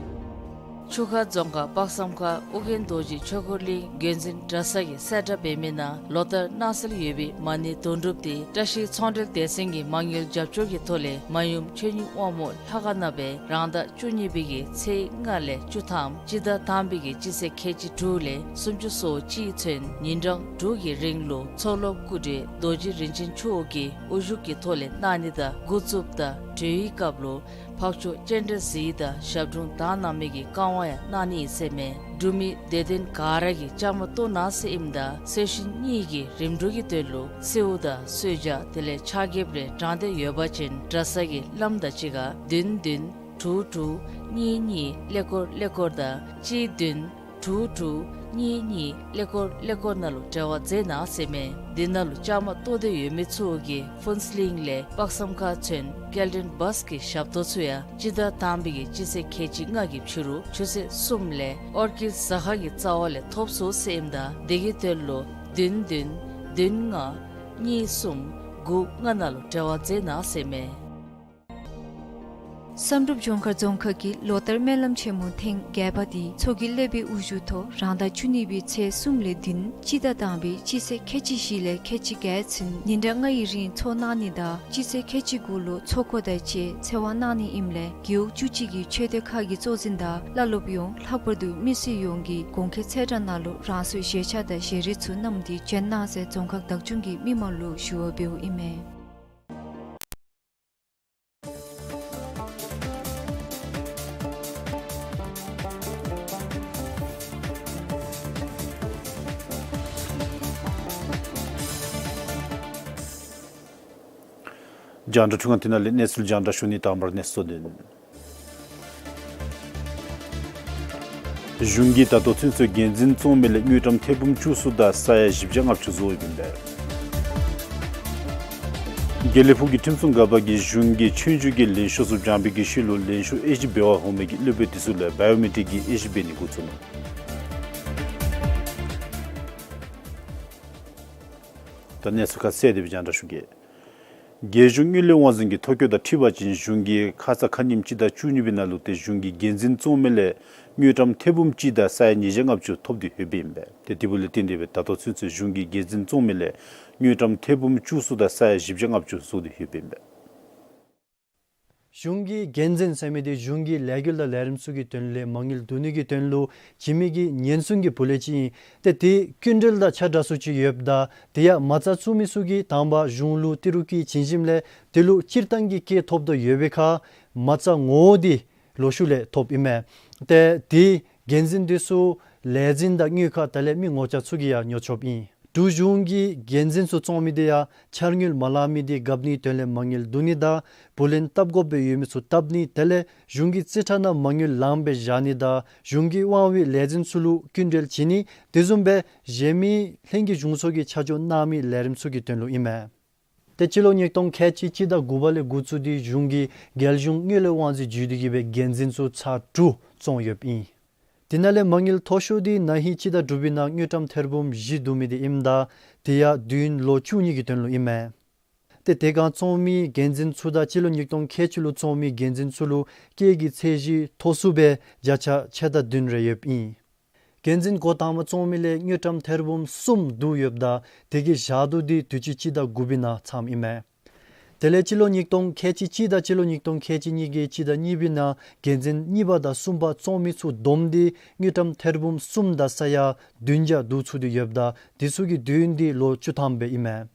ཆུ་ཁ་རྫོང་ཁག་དཔག་བསམ་ཁ་ཨོ་རྒྱན་རྡོ་རྗེ་ཆོས་འཁོར་གླིང་འགན་འཛིན་གྲྭ་ཚང་གི་གསལ་བསྒྲགས་འབད་མི་ནང་ལོ་བསྟར་གནང་སྲོལ་ཡོད་པའི་མ་ཎི་དོན་གྲུབ་དེ་བཀྲ་ཤིས་ཚོང་འབྲེལ་སྡེ་ཚན་གྱི་མ་དངུལ་རྒྱབ་སྐྱོར་གྱི་ཐོག་ལས་མ་ཡུམ་ཆོས་ཉིད་དབང་མོ་ལྷ་ཁང་ནང་སྦེ་རང་ཟླ་བཅུ་གཉིས་པའི་གི་ཚེས་ལྔ་ལས་བཅུ་ཐམ་སྤྱི་ཟླ་དང་པའི་གི་སྤྱི་ཚེས་ཁལ་གཅིག་དྲུག་ལས་སུམ་ཅུ་སོ་གཅིག་ཚུན་ཉིན་གྲངས་དྲུག་གི་རིང་ལུ་མཚོ་ལྷོ་སྐུ་བགྲེས་རྡོ་རྗེ་རིན་ཆེན་མཆོག་གི་དབུ་བཞུགས་ཀྱི་ཐོག་ལས་གནང་ནི་དང་འགོ་བཙུགསཔ་དང་གྲོལ་བའི་སྐབས་ལུ་འཕགས་མཆོག་སྤྱན་རས་གཟིགས་དང་ཞབས་དྲུང་དག་སྣང་མའི་གི་བཀའ་དབང་ཡང་གནང་ནི་ཨིན་ཟེར་མས། འབྲུག་མི་དད་ལྡན་ག་ར་གིས་བཅའ་མར་གཏོགས་གནང་ཟེར་ཨིནམ་ད་གསོལ་ཞིང་སྙིང་གི་རིམ་གྲོ་གི་དོན་ལུ་གསོལཝ་དང་གསོལ་ཇ་དེ་ལས་ཕྱག་འགྱེད་རེ་དྲང་སྟེ་ཡོད་པ་ཅིན་གྲྭ་ཚང་གི་བླམ་དང་གཅིག་ཁར་བདུན་བདུན་དྲུག་དྲུག་གཉིས་གཉིས་ཀླད་ཀོར་ཀླད་ཀོར་དང་གཅིག་བདུན་དྲུག་དྲུག་གཉིས་གཉིས་ཀླད་ཀོར་ཀླད་ཀོར་ནང་ལུ་འབྲེལ་བ་མཛད་གནང་ཟེར་མས། འདི་ནང་ལུ་བཅའ་མར་གཏོགས་ཏེ་ཡོད་མི་ཚུ་གིས་ཕུན་ཚོགས་གླིང་ལས་དཔག་བསམ་ཁ་ཚུན་སྐྱེལ་འདྲེན་བཱས་ཀྱི་ཞབས་ཏོག་ཚུ་ཡང་སྤྱི་ཟླ་དང་པའི་གི་སྤྱི་ཚེས་ཁལ་གཅིག་ལྔ་གི་ཕྱི་རུ་ཆུ་ཚོད་གསུམ་ལས་ཨོར་ཀིཌ་ཟ་ཁང་གི་རྩ་བ་ལས་ཐོབ་ཚུགས་ཟེར་ཨིནམ་ད་དེ་གི་དོན་ལུ་བདུན་བདུན་བདུན་ལྔ་གཉིས་གསུམ་དགུ་ལྔ་ནང་ལུ་འབྲེལ་བ་མཛད་གནང་ཟེར་མས། བསམ་གྲུབ་ལྗོངས་མཁར་རྫོང་ཁག་གི་ལོ་ལྟར་སྨོན་ལམ་ཆེན་མོ་ཐེངས་བརྒྱད་པ་དེ་མཚོ་སྐྱེས་སློབ་དཔོན་དབུ་བཞུགས་ཐོག་རང་ཟླ་བཅུ་གཉིས་པའི་ཚེས་གསུམ་ལས་བདུན་སྤྱི་ཟླ་དང་པའི་སྤྱི་ཚེས་ཁལ་གཅིག་བཞི་ལས་ཁལ་གཅིག་བརྒྱད་ཚུན་ཉིན་གྲངས་ལྔ་ཡི་རིང་འཚོགས་གནང་ནི་དང་སྤྱི་ཚེས་ཁལ་གཅིག་དགུ་ལུ་ཚོགས་འཁོར་དང་བཅས་ཚེ་དབང་གནང་ནི་ཨིནམ་ལས་རྒེད་འོག་བཅུ་གཅིག་གི་ཆོས་སྡེ་ཁག་གི་གཙོ་འཛིན་དང་བླ་སློབ་ཡོངས་ལྷག་པར་དུ་མི་སེར་ཡོངས་ཀྱིས་གོང་འཁོད་ཚེས་གྲངས་ནང་ལུ་རང་སོའི་བཞེས་ཆ་དང་བཞེས་རིགས་ཚུ་བསྣམས་ཏེ་བྱོན་གནང་ཟེར་རྫོང་ཁག་བདག་སྐྱོང་གིས་མི་མང་ལུ་ཞུ་བ་འབདཝ་ཨིན་མས། རྒྱང་བསྒྲགས་འཕྲུལ་ཁང་འདི་ནང་ལས་གནས་ཚུལ་རྒྱང་བསྒྲགས་ཞུ་ནི། དང་པ་ར་གནས་ཚུལ་དོན། གཞུང་གིས་ད་ལྟོ་ཚུན་ཚོད་འགན་འཛིན་བཙོང་མི་ལས་དངུལ་ཀྲམ་ཐེར་འབུམ་བཅུ་གསུམ་དང་ས་ཡ་བཞི་བརྒྱ་ལྔ་བཅུ་བཟོ་ཡོདཔ་ཨིན་པས། དགེ་ལེགས་ཕུག་གི་ཁྲིམས་སྲུང་འགག་པ་གིས་གཞུང་གིས་ཆོས་རྒྱུགས་ཀྱི་ལེན་ཤོག་ཚུ་བྱང་པའི་གི་ཤུལ་ལུ་ལེན་ཤོག་དབྱེ་ཞིབ་འབད་བར་འོང་མི་གི་སློབ་དཔོན་དེ་ཚུ་ལུ་བའི་ཡོ་མེ་ཊིག་གི་དབྱེ་ཞིབ་འབད་ནི་འགོ་བཙུགས་ནུག། ད་གནས་ཚུལ་ཁ་གསལ་དེ་སྦེ་རྒྱང་བསྒྲགས་ཞུ་གེ། རྒྱལ་གཞུང་དངུལ་ལས་དབང་འཛིན་གྱི་ཐོ་བཀོད་དང་འཁྲིལ་བ་ཅིན་གཞུང་གིས་ཁ་ཙ་ཁ་ཉིནམ་སྤྱི་ཟླ་བཅུ་གཉིས་པའི་ནང་ལུ་ཏེ་གཞུང་གི་འགན་འཛིན་བཙོང་མི་ལས་དངུལ་ཀྲམ་ཐེར་འབུམ་གཅིག་དང་ས་ཡ་ཉིས་བརྒྱ་ལྔ་བཅུ་ཐོབ་སྟེ་ཡོདཔ་ཨིན་པས། ཏེ་དེ་འབདཝ་ལས་བརྟེན་ཏེ་སྦེ་ད་ལྟོ་ཚུན་ཚོད་གཞུང་གི་འགན་འཛིན་བཙོང་མི་ལས་དངུལ་ཀྲམ་ཐེར་འབུམ་བཅུ་གསུམ་དང་ས་ཡ་བཞི་བརྒྱ་ལྔ་བཅུ་བཟོ་སྟེ་ཡོདཔ་ཨིན་པས། གཞུང་གི་འགན་འཛིན་ཟེར་མི་དེ་གཞུང་གི་ལས་འགུལ་དང་ལས་རིམ་ཚུ་གི་དོན་ལས་མ་དངུལ་བསྡུ་ནི་གི་དོན་ལུ་བྱིན་མི་གི་ཉེན་སྲུང་གི་བུ་ལོན་ཅིག་ཨིན། ཏེ་དེ་སྐྱིན་འགྲུལ་དང་ཆ་འདྲ་སུ་ཅིག་ཡོདཔ་ད་དེ་ཡང་མ་རྩ་བཙུགས་མི་ཚུ་གིས་དང་པ་གཞུང་ལུ་ཏི་རུ་སྐྱིད་བྱིན་ཞིནམ་ལས་དེ་ལུ་སྤྱིར་བཏང་གི་སྐྱེད་ཐོབ་དོ་ཡོད་པའི་ཁར་མ་རྩ་ངོ་བོ་དེ་ལོག་ཤུལ་ལས་ཐོབ་ཨིན་མས། ཏེ་དེ་འགན་འཛིན་དེ་ཚུ་ལས་འཛིན་དང་དངུལ་ཁང་དེ་ལས་མི་ངོ་ཆ་ཚུ་གིས་ཡང་ཉོ་ཆོགཔ་ཨིན། འབྲུག་གཞུང་གིས་འགན་འཛིན་ཚུ་བཙོང་མི་དེ་ཡང་འཆར་དངུལ་མ་ལང་མི་དེ་བཀབ་ནི་དོན་ལས་མ་དངུལ་བསྡུ་ནི་དང་བུ་ལོན་བཏབ་དགོཔ་སྦེ་ཡོད་མི་ཚུ་བཏབ་ནི་དེ་ལས་གཞུང་གི་རྩིས་ཁྲ་ནང་མ་དངུལ་ལངམ་སྦེ་བཞག་ནི་དང་གཞུང་གི་དབང་བའི་ལས་འཛིན་ཚུ་ལུ་སྐྱིན་འགྲུལ་བྱིན་ནི་དེ་བཟུམ་སྦེ་གཞན་མི་ལྷན་རྒྱས་གཞུང་ཚོགས་ཀྱིས་ཆ་འཇོག་གནང་མི་ལས་རིམ་ཚུ་གི་དོན་ལུ་ཨིན་མས། ཏེ་སྤྱི་ལོ་ཉིས་སྟོང་ཁལ་གཅིག་སྤྱི་ཟླ་དགུ་པ་ལས་འགོ་བཙུགས་ཏེ་གཞུང་གིས་རྒྱལ་གཞུང་དངུལ་ལས་དབང་འཛིན་བརྒྱུད་དེ་གི་སྦེ་འགན་འཛིན་ཚུ་ཚར་དྲུག་བཙོང་ཡོདཔ་ཨིན། དེ་ནང་ལས་མ་དངུལ་མཐོ་ཤོས་དེ་ན་ཧིང་སྤྱི་ཟླ་དྲུག་པའི་ནང་དངུལ་ཀྲམ་ཐེར་འབུམ་བཞི་བསྡུ་མི་དེ་ཨིནམ་ད་དེ་ཡང་བདུན་ལོ་བཅུ་གཉིས་ཀྱི་དོན་ལུ་ཨིན་མས། ཏེ་དེ་སྒང་བཙོང་མི་འགན་འཛིན་ཚུ་དང་སྤྱི་ལོ་ཉིས་སྟོང་ཁལ་གཅིག་ལུ་བཙོང་མི་འགན་འཛིན་ཚུ་ལུ་སྐྱེད་ཀྱི་ཚད་གཞི་མཐོ་སུ་སྦེ་བརྒྱ་ཆ་ཕྱེད་དང་བདུན་རེ་ཡོདཔ་ཨིན། འགན་འཛིན་འགོ་དང་པ་བཙོང་མི་ལས་དངུལ་ཀྲམ་ཐེར་འབུམ་གསུམ་བསྡུ་ཡོདཔ་ད་དེ་གི་བཞག་དུས་དེ་དུས་ཅི་སྤྱི་ཟླ་དགུ་པའི་ནང་ཚངམ་ཨིན་མས། དེ་ལས་སྤྱི་ལོ་ཉིས་སྟོང་ཁལ་གཅིག་གཅིག་དང་སྤྱི་ལོ་ཉིས་སྟོང་ཁལ་གཅིག་གཉིས་ཀྱི་སྤྱི་ཟླ་གཉིས་པའི་ནང་འགན་འཛིན་གཉིས་པ་དང་གསུམ་པ་བཙོང་མི་ཚུ་བསྡོམས་ཏེ་དངུལ་ཀྲམ་ཐེར་འབུམ་གསུམ་དང་ས་ཡ་བདུན་བརྒྱ་བསྡུ་ཚུགས་ཏེ་ཡོདཔ་ད་དེ་ཚུ་གི་དུས་ཡུན་འདི་ལོ་བཅུ་ཐམ་སྦེ་ཨིན་མས།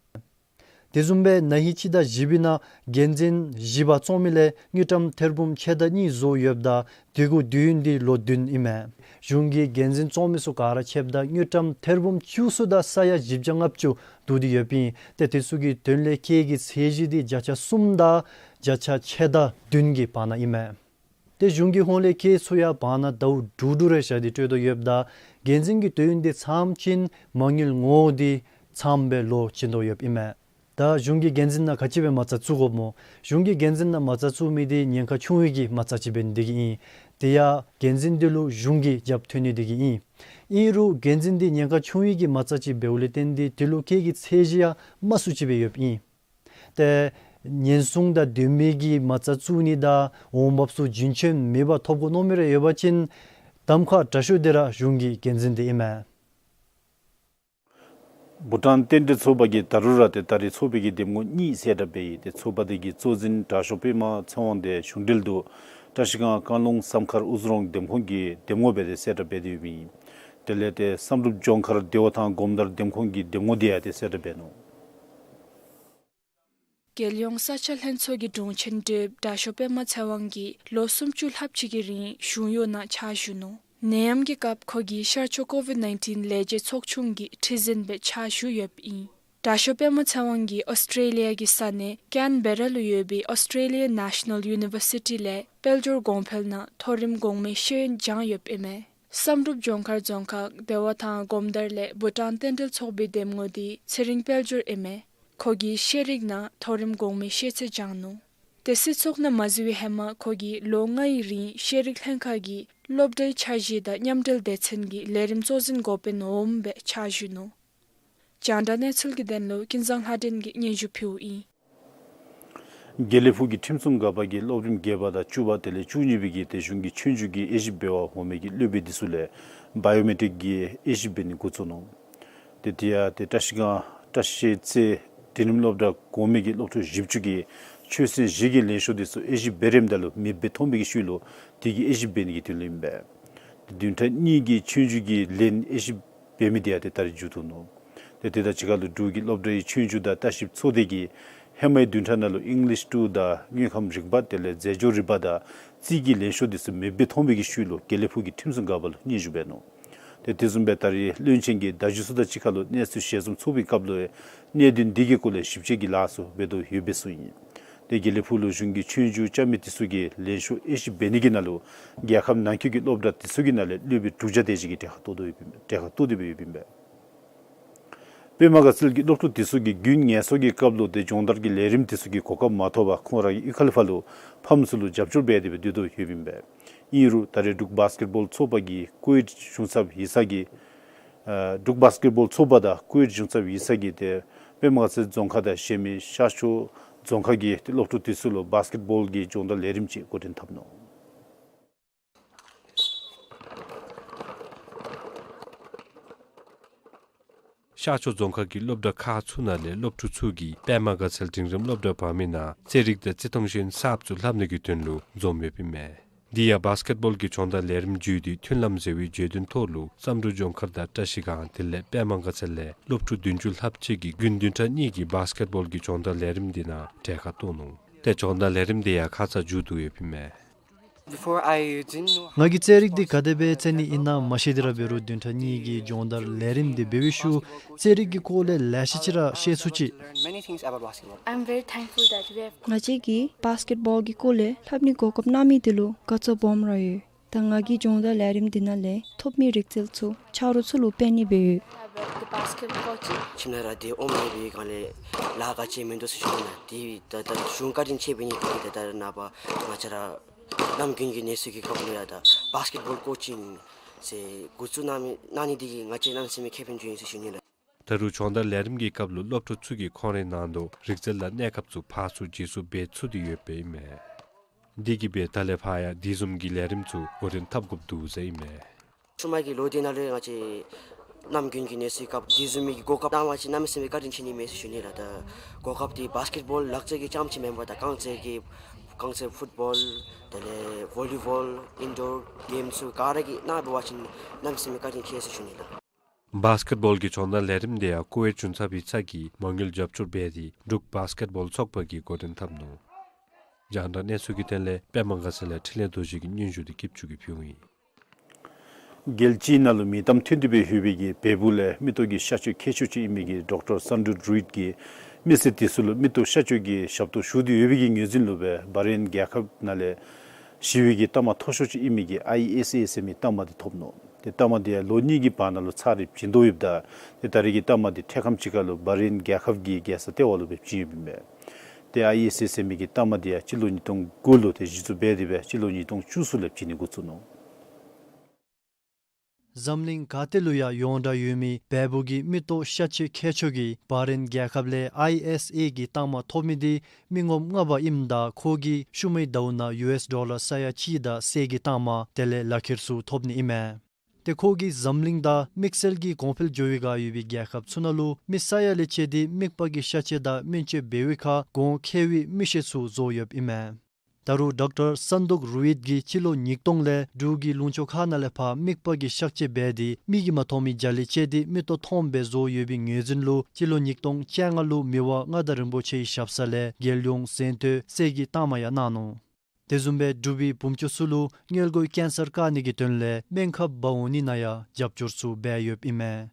དེ་བཟུམ་སྦེ་ན་ཧིང་སྤྱི་ཟླ་བཞི་པའི་ནང་འགན་འཛིན་བཞི་པ་བཙོང་མི་ལས་དངུལ་ཀྲམ་ཐེར་འབུམ་ཕྱེད་དང་གཉིས་བཟོ་ཡོདཔ་ད་དེ་གུ་དུས་ཡུན་འདི་ལོ་བདུན་ཨིན་མས། གཞུང་གི་འགན་འཛིན་བཙོང་མི་ཚུ་ག་ར་ཕྱདཔ་ད་དངུལ་ཀྲམ་ཐེར་འབུམ་བཅུ་གསུམ་དང་ས་ཡ་བཞི་བརྒྱ་ལྔ་བཅུ་བསྡུ་སྟེ་ཡོདཔ་ཨིན། ཏེ་དེ་ཚུ་གི་དོན་ལས་སྐྱེད་ཀྱི་ཚད་གཞི་འདི་བརྒྱ་ཆ་གསུམ་དང་བརྒྱ་ཆ་ཕྱེད་དང་བདུན་གྱི་བར་ན་ཨིན་མས། ཏེ་གཞུང་གི་ཧོངས་ལས་སྐྱེད་ཚུ་ཡང་བར་ན་ཟླཝ་དྲུག་དྲུག་རེ་བཞག་སྟེ་སྤྲོད་དོ་ཡོདཔ་ད་འགན་འཛིན་གྱི་དུས་ཡུན་འདི་ཚངམ་ཅིག་མ་དངུལ་ངོ་བོ་འདི་ཚངམ་སྦེ་ལོ་བྱིན་དོ་ཡོདཔ་ཨིན་མས། ད་གཞུང་གི་འགན་འཛིན་ནང་ག་ཅི་སྦེ་མ་རྩ་བཙུགས་དགོཔ་སྨོ། གཞུང་གི་འགན་འཛིན་ནང་མ་རྩ་བཙུགས་མི་འདི་ཉེན་ཁ་ཆུང་བའི་གི་མ་རྩ་ཅིག་འབད་ནི་དེ་གིས་ཨིན། དེ་ཡང་འགན་འཛིན་འདི་ལུ་གཞུང་གི་རྒྱབ་ཐོན་ནི་དེ་གིས་ཨིན། ཨིན་རུང་འགན་འཛིན་འདི་ཉེན་ཁ་ཆུང་བའི་གི་མ་རྩ་ཅིག་འབདཝ་ལས་བརྟེན་ཏེ་དེ་ལུ་སྐྱེད་ཀྱི་ཚད་གཞི་ཡང་དམའ་སུ་ཅིག་སྦེ་ཡོདཔ་ཨིན། ཏེ་ཉེན་སྲུང་དང་ལྡན་པའི་གི་མ་རྩ་བཙུགས་ནི་དང་འོང་འབབ་ཚུ་རྒྱུན་ཆད་མེད་པར་ཐོབ་དགོ་མནོ་མི་རེ་ཡོད་པ་ཅིན་གདམ་ཁ་དྲག་ཤོས་འདི་ར་གཞུང་གི་འགན་འཛིན་འདི་ཨིན་མས། བྷུ་ཊཱན་རྟེན་འབྲེལ་ཚོགས་པ་གིས་ད་རུང་ར་ཏེ་ད་རེས་ཚོགས་པའི་གི་འདེམས་ངོ་གཉིས་གསལ་བསྒྲགས་འབད་ཡི། ཏེ་ཚོགས་པ་དེ་གི་གཙོ་འཛིན་དྲག་ཤོས་པདྨ་ཚེ་དབང་དེ་གཞུང་འབྲེལ་དུ་བཀྲ་ཤིས་སྒང་བཀང་ལུང་བསམ་མཁར་དབུ་རྫོང་འདེམས་ཁོངས་ཀྱི་འདེམས་ངོ་སྦེ་ཏེ་གསལ་བསྒྲགས་འབད་དེ་ཡོདཔ་ཨིན། དེ་ལས་ཏེ་བསམ་གྲུབ་ལྗོངས་མཁར་བདེ་བ་ཐང་སྒོམ་དར་འདེམས་ཁོངས་ཀྱི་འདེམས་ངོ་དེ་ཡང་ཏེ་གསལ་བསྒྲགས་འབད་ནུག། རྒྱལ་ཡོངས་ས་ཆ་ལྷན་ཚོགས་ཀྱི་དྲུང་ཆེན་ཏེ་དྲག་ཤོས་པདྨ་ཚེ་དབང་གིས་ལོ་སུམ་ཅུ་ལྷགཔ་ཅིག་གི་རིང་གཞུང་གཡོག་ནང་ཕྱག་ཞུ་ནུག། ནད་ཡམས་ཀྱི་སྐབས་ཁོ་གིས་ཤར་ཕྱོགས་ཀོ་ཝིཌ་ནའིན་ཊིན་ལས་བྱེད་ཚོགས་ཆུང་གི་ཁྲི་འཛིན་སྦེ་ཕྱག་ཞུ་ཡོདཔ་ཨིན། དྲག་ཤོས་པདྨ་ཚེ་དབང་གིས་ཨོསི་ཊྲེ་ལི་ཡ་གི་ས་གནས་ཀེན་བེ་ར་ལུ་ཡོད་པའི་ཨོསི་ཊྲེ་ལི་ཡ་ནེ་ཤ་ནཱལ་ཡུ་ནི་བར་སི་ཊི་ལས་དཔལ་འབྱོར་གོང་འཕེལ་ནང་མཐོ་རིམ་གོང་མའི་ཤེས་ཡོན་སྦྱངས་ཡོདཔ་ཨིན་མས། བསམ་གྲུབ་ལྗོངས་མཁར་རྫོང་ཁག་བདེ་བ་ཐང་སྒོམ་དར་ལས་བྷུ་ཊཱན་རྟེན་འབྲེལ་ཚོགས་པའི་འདེམས་ངོ་འདི་ཚེ་རིང་དཔལ་འབྱོར་ཨིན་མས། ཁོ་གིས་ཤེས་རིག་ནང་མཐོ་རིམ་གོང་མའི་ཤེས་ཚད་སྦྱངས་ནུག། ཏེ་སྲིད་ཚོགས་ནང་མ་འཛུལ་བའི་ཧེ་མ་ཁོ་གིས་ལོ་ལྔའི་རིང་ཤེས་རིག་ལྷན་ཁག་གི་སློབ་གྲྭའི་འཆར་གཞི་དང་མཉམ་འབྲེལ་སྡེ་ཚན་གྱི་ལས་རིམ་གཙོ་འཛིན་འགོ་དཔོན་འོགམ་སྦེ་ཕྱག་ཞུ་ནུག། རྒྱང་བསྒྲགས་གནས་ཚུལ་གྱི་དོན་ལུ་ཀུན་བཟང་ལྷ་སྒྲོན་གྱིས་སྙན་ཞུ་ཕུལཝ་ཨིན། དགེ་ལེགས་ཕུག་གི་ཁྲིམས་སྲུང་འགག་པ་གིས་སློབ་རིམ་བརྒྱད་པ་དང་བཅུ་པ་དེ་ལས་བཅུ་གཉིས་པའི་གི་ཏེ་གཞུང་གི་ཆོས་རྒྱུགས་ཀྱི་དབྱེ་ཞིབ་འབད་བར་འོང་མི་གི་སློབ་དཔོན་དེ་ཚུ་ལས་བའི་ཡོ་མེ་ཊིག་གི་དབྱེ་ཞིབ་འབད་ནི་འགོ་བཙུགས་ནུག། ཏེ་དེ་ཡང་ཏེ་བཀྲ་ཤིས་སྒང་བཀྲ་ཤིས་རྩེ་འབྲིང་རིམ་སློབ་གྲྭ་གོང་མའི་གི་སློབ་ཕྲུག་བཞི་བཅུ་གིས་ཆོས་ཚན་བཞི་གི་ལན་ཤོག་དེ་ཚུ་དབྱེ་ཞིབ་འབད་རནམ་ད་ལུ་མེདཔ་སྦེ་མཐོང་མི་གི་ཤུལ་ལུ་དེ་གི་དབྱེ་ཞིབ་འབད་ནི་གི་དོན་ལུ་ཨིན་པས། ཏེ་བདུན་ཕྲག་གཉིས་ཀྱི་ཆོས་རྒྱུགས་ཀྱི་ལན་དབྱེ་ཞིབ་འབད་མི་དེ་ཡང་ཏེ་ད་རེས་མཇུག་བསྡུ་ནུག། ཏེ་དེ་དང་གཅིག་ཁར་ལུ་འབྲུག་གི་སློབ་གྲྭའི་ཆོས་རྒྱུགས་དང་ལྟ་ཞིབ་ཚོགས་སྡེ་གིས་ཧེ་མའི་བདུན་ཕྲག་ནང་ལུ་ཨིང་ལིཤ་ཊུ་དང་དངོས་ཁམས་རིག་པ་དེ་ལས་རྫས་སྦྱོར་རིག་པ་དང་རྩིས་ཀྱི་ལན་ཤོག་དེ་ཚུ་མེདཔ་སྦེ་མཐོང་མི་གི་ཤུལ་ལུ་དགེ་ལེགས་ཕུག་གི་ཁྲིམས་སྲུང་འགག་པ་ལུ་སྙན་ཞུ་འབད་ནུག། ཏེ་དེ་བཟུམ་སྦེ་ད་རེས་བློན་ཆེན་གྱིས་བརྡ་བརྒྱུད་ཚུ་དང་གཅིག་ཁར་ལུ་གནས་ཚུལ་ཞལ་འཛོམས་ཚོགས་པའི་སྐབས་ལུ་གནད་དོན་འདི་གི་སྐོར་ལས་ཞིབ་དཔྱད་ཀྱི་ལཱ་ཚུ་འབད་དོ་ཡོདཔ་སྦེ་ཞུཝ་ཨིན། ཏེ་དགེ་ལེགས་ཕུག་ལུ་གཞུང་གི་ཆོས་རྒྱུགས་རྐྱབ་མི་དེ་ཚུ་གི་ལན་ཤོག་དབྱེ་ཞིབ་འབད་ནི་གི་ནང་ལུ་རྒྱལ་ཁབ་ནང་འཁོད་ཀྱི་སློབ་གྲྭ་དེ་ཚུ་གི་ནང་ལས་སློབ་དཔོན་དྲུག་བརྒྱ་དེ་ཅིག་གིས་གྲལ་ཁར་གཏོགས་དོ་ཡོདཔ་ཨིན་པས། གྲལ་ཁར་གཏོགས་ཏེ་སྦེ་ཡོདཔ་ཨིན་པས། པདྨ་དགའ་ཚལ་གྱི་སློབ་ཕྲུག་དེ་ཚུ་གིས་དགུན་ངལ་གསོ་གི་སྐབས་ལུ་ཏེ་སྦྱོང་བརྡར་གྱི་ལས་རིམ་དེ་ཚུ་གི་གོ་སྐབས་མ་ཐོབ་པར་ཁོང་ར་གི་གཡུས་ཁ་ལས་ཕར་ལུ་ཕམ་ཚུ་ལུ་རྒྱབ་སྐྱོར་འབད་དེ་སྦེ་སྡོད་དོ་ཡོདཔ་ཨིན་པས། ཨིན་རུང་ད་རེས་འབྲུག་བཱསི་ཀེཊ་བཱོལ་ཚོགས་པ་གིས་ཀུ་ཝེཊ་གཞུང་ཚབ་ཡིག་ཚང་གི་ཨ་འབྲུག་བཱསི་ཀེཊ་བཱོལ་ཚོགས་པ་དང་ཀུ་ཝེཊ་གཞུང་ཚབ་ཡིག་ཚང་གིས་ཏེ་པདྨ་དགའ་ཚལ་རྫོང་ཁག་དང་གཞན་མི་ཤར་ཕྱོགས་རྫོང་ཁག་གི་ཏེ་སློབ་ཕྲུག་དེ་ཚུ་ལུ་བཱསི་ཀེཊ་བཱོལ་གྱི་སྦྱོང་བརྡར་ལས་རིམ་ཅིག་འགོ་འདྲེན་འཐབ་ནུག། ཤར་ཕྱོགས་རྫོང་ཁག་གི་སློབ་གྲྭ་ཁག་ཚུ་ནང་ལས་སློབ་ཕྲུག་ཚུ་གིས་པདྨ་དགའ་ཚལ་འབྲིང་རིམ་སློབ་གྲྭ་བར་མའི་ནང་རྩེད་རིགས་དང་རྩེད་ཐང་གཞན་གསརཔ་ཚུ་ལྷབ་ནི་གི་དོན་ལུ་འཛོམས་ཡོདཔ་ཨིན་མས། འདི་ཡང་བཱསི་ཀེཊ་བཱོལ་གྱི་སྦྱོང་བརྡར་ལས་རིམ་བརྒྱུད་དེ་མཐུན་ལམ་ཟེར་བའི་བརྗོད་དོན་ཐོག་ལུ་བསམ་གྲུབ་ལྗོངས་མཁར་དང་བཀྲ་ཤིས་སྒང་དེ་ལས་པདྨ་དགའ་ཚལ་ལས་སློབ་ཕྲུག་བདུན་ཅུ་ལྷགཔ་ཅིག་གིས་དགུན་བདུན་ཕྲག་གཉིས་ཀྱི་བཱསི་ཀེཊ་བཱོལ་གྱི་སྦྱོང་བརྡར་ལས་རིམ་འདི་ནང་གྲལ་ཁར་གཏོགས་ནུག། ཏེ་སྦྱོང་བརྡར་ལས་རིམ་འདི་ཡང་ཁ་ཙ་མཇུག་བསྡུ་ཡོདཔ་ཨིན་མས། Before, I didn't know ང་གིས་རྩེད་རིགས་འདི་ག་དེ་སྦེ་རྩེ་ནི་ཨིན་ན་མ་ཤེས་ཏེ་ར་འབད་རུང་བདུན་ཕྲག་གཉིས་ཀྱི་སྦྱོང་བརྡར་ལས་རིམ་འདི་འབད་བའི་ཤུལ་རྩེད་རིགས་ཀྱི་སྐོར་ལས་ལེ་ཤ་ཅིག་ར་ཤེས་ཚུགས་ཅི། Learn many things about basketball. I'm very thankful that we have ང་བཅས་ཀྱིས་བཱསི་ཀེཊ་བཱོལ་གྱི་སྐོར་ལས་ལྷབ་ནི་གོ་སྐབས་གནང་མི་དེ་ལུ་དགའ་ཚོར་སྦོམ་ར་ཡོད། ད་ང་གིས་སྦྱོང་བརྡར་ལས་རིམ་འདི་ནང་ལས་ཐོབ་མི་རིག་རྩལ་ཚུ་ཆ་རོགས་ཚུ་ལུ་སྤེལ་ནི་སྦེ་ཡོད། About the basketball coaching. ཁྱིམ་ནང་ར་དེ་ཨོམ་ཡོད་པའི་སྒང་ལས་ལཱ་ག་ཅི་མིན་འདུག་ཟེར་ཞུ་ནི་ལགས། དེ་ད་ད་གཞུང་བཀའ་དྲིན་ཆེ་བའི་ནི་དེ་ད་ད་ནངས་པ་ང་བཅས་ར་ནམ་རྒྱུན་གྱི་གནས་ཚུལ་གྱི་སྐབས་ལུ་ཡང་ད་བཱསི་ཀེཊ་བཱོལ་ཀོ་ཅིང་ཟེར་འགོ་བཙུགས་གནང་མི་གནང་ནི་འདི་གིས་ང་བཅས་གནམ་མེད་ས་མེད་ཁེ་ཕན་བྱུང་ཡི་ཟེར་ཞུ་ནི་ལགས། ད་རུང་སྦྱོང་བརྡར་ལས་རིམ་གྱི་སྐབས་ལུ་སློབ་ཕྲུག་ཚུ་གིས་ཁོང་རའི་ནང་དུ་རིག་རྩལ་དང་གནས་སྐབས་ཚུ་ཕར་ཚུར་བརྗེ་སོར་འབད་ཚུགས་ཏེ་ཡོདཔ་ཨིན་མས། འདི་གིས་སྦེ་ད་ལས་ཕར་ཡང་དེ་བཟུམ་གྱི་ལས་རིམ་ཚུ་འགོ་འདྲེན་འཐབ་དགོཔ་འདུག་ཟེར་ཨིན་མས། ཤུལ་མ་གི་ལོ་འདི་ནང་ལུ་ང་བཅས་ ནམ་རྒྱུན་གྱི་གནས་ཚུལ་སྐབས་དེ་བཟུམ་མའི་གོ་སྐབས་གནང་བ་ཅིན་གནམ་མེད་ས་མེད་བཀའ་དྲིན་ཆེ་ནི་མས་ཟེར་ཞུ་ནི་ལགས། ད་གོ་སྐབས་དེ་བཱསི་ཀེཊ་བོལ་ལག་རྩེད་ཀྱི་རྐྱངམ་ཅིག་མེན་པར་ད་རྐང་རྩེད་ཀྱི་རྐང་རྩེད་ཕུཊ་བོལ་དེ་ལས་ཝོ་ལི་བོལ་ཨིན་ཌོར་གེམ་ཚུ་ག་ར་གི་གནང་འབད་བ་ཅིན་གནམ་མེད་ས་མེད་བཀའ་དྲིན་ཆེ་ཟེར་ཞུ་ནི་ལགས། བཱསི་ཀེཊ་བོལ་གྱི་ཕྱོགས་ནང་ལས་རིམ་དེ་ཡང་ཀུ་ཝེཊ་ཆུ་ཚོད་པའི་ཚབ་ཀྱིས་མ་དངུལ་རྒྱབ་སྐྱོར་འབད་དེ་འབྲུག་བཱསི་ཀེཊ་བོལ་ཚོགས་པ་གིས་འགོ་འདྲེན་འཐབ་ནུག། རྒྱང་བསྒྲགས་གནས་ཚུལ་གྱི་དོན་ལས་པདྨ་དགའ་ཚལ་ལས་འཕྲིན་ལས་རྡོ་རྗེ་གི་སྙན་ཞུ་དེ་སྐྱིད་ཆུ་གིས་ཕུལཝ་ཨིན། རྒྱལ་སྤྱིའི་ནང་ལུ་མིང་གཏམ་ཐོན་ཏེ་སྦེ་ཡོད་པའི་གི་བལ་པོ་ལས་མིག་ཏོ་གི་གཤག་བཅོས་མཁས་མཆོག་ཅིག་ཨིན་མི་གི་ཌོག་ཊར་སན་ཌུག་རུའིཊ་གིས་མི་སེར་དེ་ཚུ་ལུ་མིག་ཏོ་གཤག་བཅོས་ཀྱི་ཞབས་ཏོག་ཞུ་སྟེ་ཡོད་པའི་གི་ངོས་འཛིན་ལུ་སྦེ་བྷ་རེན་རྒྱལ་ཁབ་ནང་ལས་ཞི་བའི་གི་རྟགས་མ་མཐོ་ཤོས་ཅིག་ཨིན་མི་གི་ཨའི་ཨེསི་ཨེ་ཟེར་མི་རྟགས་མ་དེ་ཐོབ་ནུག། ཏེ་རྟགས་མ་དེ་ཡང་ལོ་གཉིས་ཀྱི་བར་ན་ལུ་ཚར་རེ་བྱིན་དོ་ཡོདཔ་ད་ཏེ་ད་རེས་ཀྱི་རྟགས་མ་དེ་འཕྲལ་ཁམས་ཅིག་ཁར་ལུ་བྷ་རེན་རྒྱལ་ཁབ་ཀྱི་རྒྱལ་ས་ལྟེ་བ་ལུ་སྦེ་བྱིན་ཡོདཔ་ཨིན་པས། ཏེ་ཨའི་ཨེསི་ཨེསི་ཟེར་མི་གི་རྟགས་མ་དེ་ཡང་སྤྱི་ལོ་ཉིས་སྟོང་དགུ་ལུ་ཏེ་གཞི་བཙུགས་འབད་དེ་སྦེ་སྤྱི་ལོ་ཉིས་སྟོང་བཅུ་གསུམ་ལས་བྱིན་ནི་འགོ་བཙུགས་ནུག། འཛམ་གླིང་ག་ཏེ་ལུ་ཡང་ཡོངས་གྲགས་ཡོད་མི་བལ་པོ་གི་མིག་ཏོ་གཤག་བཅོས་མཁས་མཆོག་གིས་བྷ་རེན་རྒྱལ་ཁབ་ལས་ཨའི་ཨེསི་ཨེ་གི་རྟགས་མ་ཐོབ་མི་དེ་མི་ངོམ་ལྔ་པ་ཨིནམ་ད་ཁོ་གིས་ཤུལ་མའི་ཟླཝ་ནང་ཡུ་ཨེསི་ཌོ་ལར་ས་ཡ་གཅིག་དང་ཕྱེད་ཀྱི་རྟགས་མ་དེ་ལས་ལག་ཁྱེར་ཚུ་ཐོབ་ནི་ཨིན་མས། ཏེ་ཁོ་གིས་འཛམ་གླིང་དང་དམིགས་བསལ་གྱི་གོང་འཕེལ་འགྱོ་བའི་སྒང་ཡོད་པའི་རྒྱལ་ཁབ་ཚུ་ནང་ལུ་མི་ས་ཡ་ལས་བཅད་དེ་མིག་པ་གི་གཤག་བཅོས་དང་སྨན་བཅོས་འབད་བའི་ཁར་གོང་ཁེ་བའི་མི་ཤེས་ཚུ་བཟོ་ཡོདཔ་ཨིན་མས། ད་རུང་ཌོག་ཊར་སན་ཌུག་རུའིཊ་གིས་སྤྱི་ལོ་ཉིས་སྟོང་ལས་འབྲུག་གི་ལུང་ཕྱོགས་ཁག་ནང་ལས་ཕར་མིག་པ་གི་གཤག་བཅོས་འབད་དེ་མིག་གིས་མ་མཐོང་མི་བརྒྱ་ལས་བཅད་དེ་མིག་ཏོ་མཐོངམ་སྦེ་བཟོ་ཡོད་པའི་ངོས་འཛིན་ལུ་སྤྱི་ལོ་ཉིས་སྟོང་བཅོ་ལྔ་ལུ་མི་དབང་མངའ་བདག་རིན་པོ་ཆེའི་ཞབས་ས་ལས་རྒྱལ་ཡོངས་གཟེངས་བསྟོད་གསེར་གྱི་རྟགས་མ་ཡང་གནང་ནུག། དེ་བཟུམ་སྦེ་འབྲུག་པའི་བུམ་ཅུ་ཚུ་ལུ་མངལ་སྒོའི་ཀེན་སར་བཀག་ནི་གི་དོན་ལས་སྨན་ཁབ་འབག་འོང་ནི་ནང་ཡང་རྒྱབ་སྐྱོར་ཚུ་འབད་ཡོདཔ་ཨིན་མས།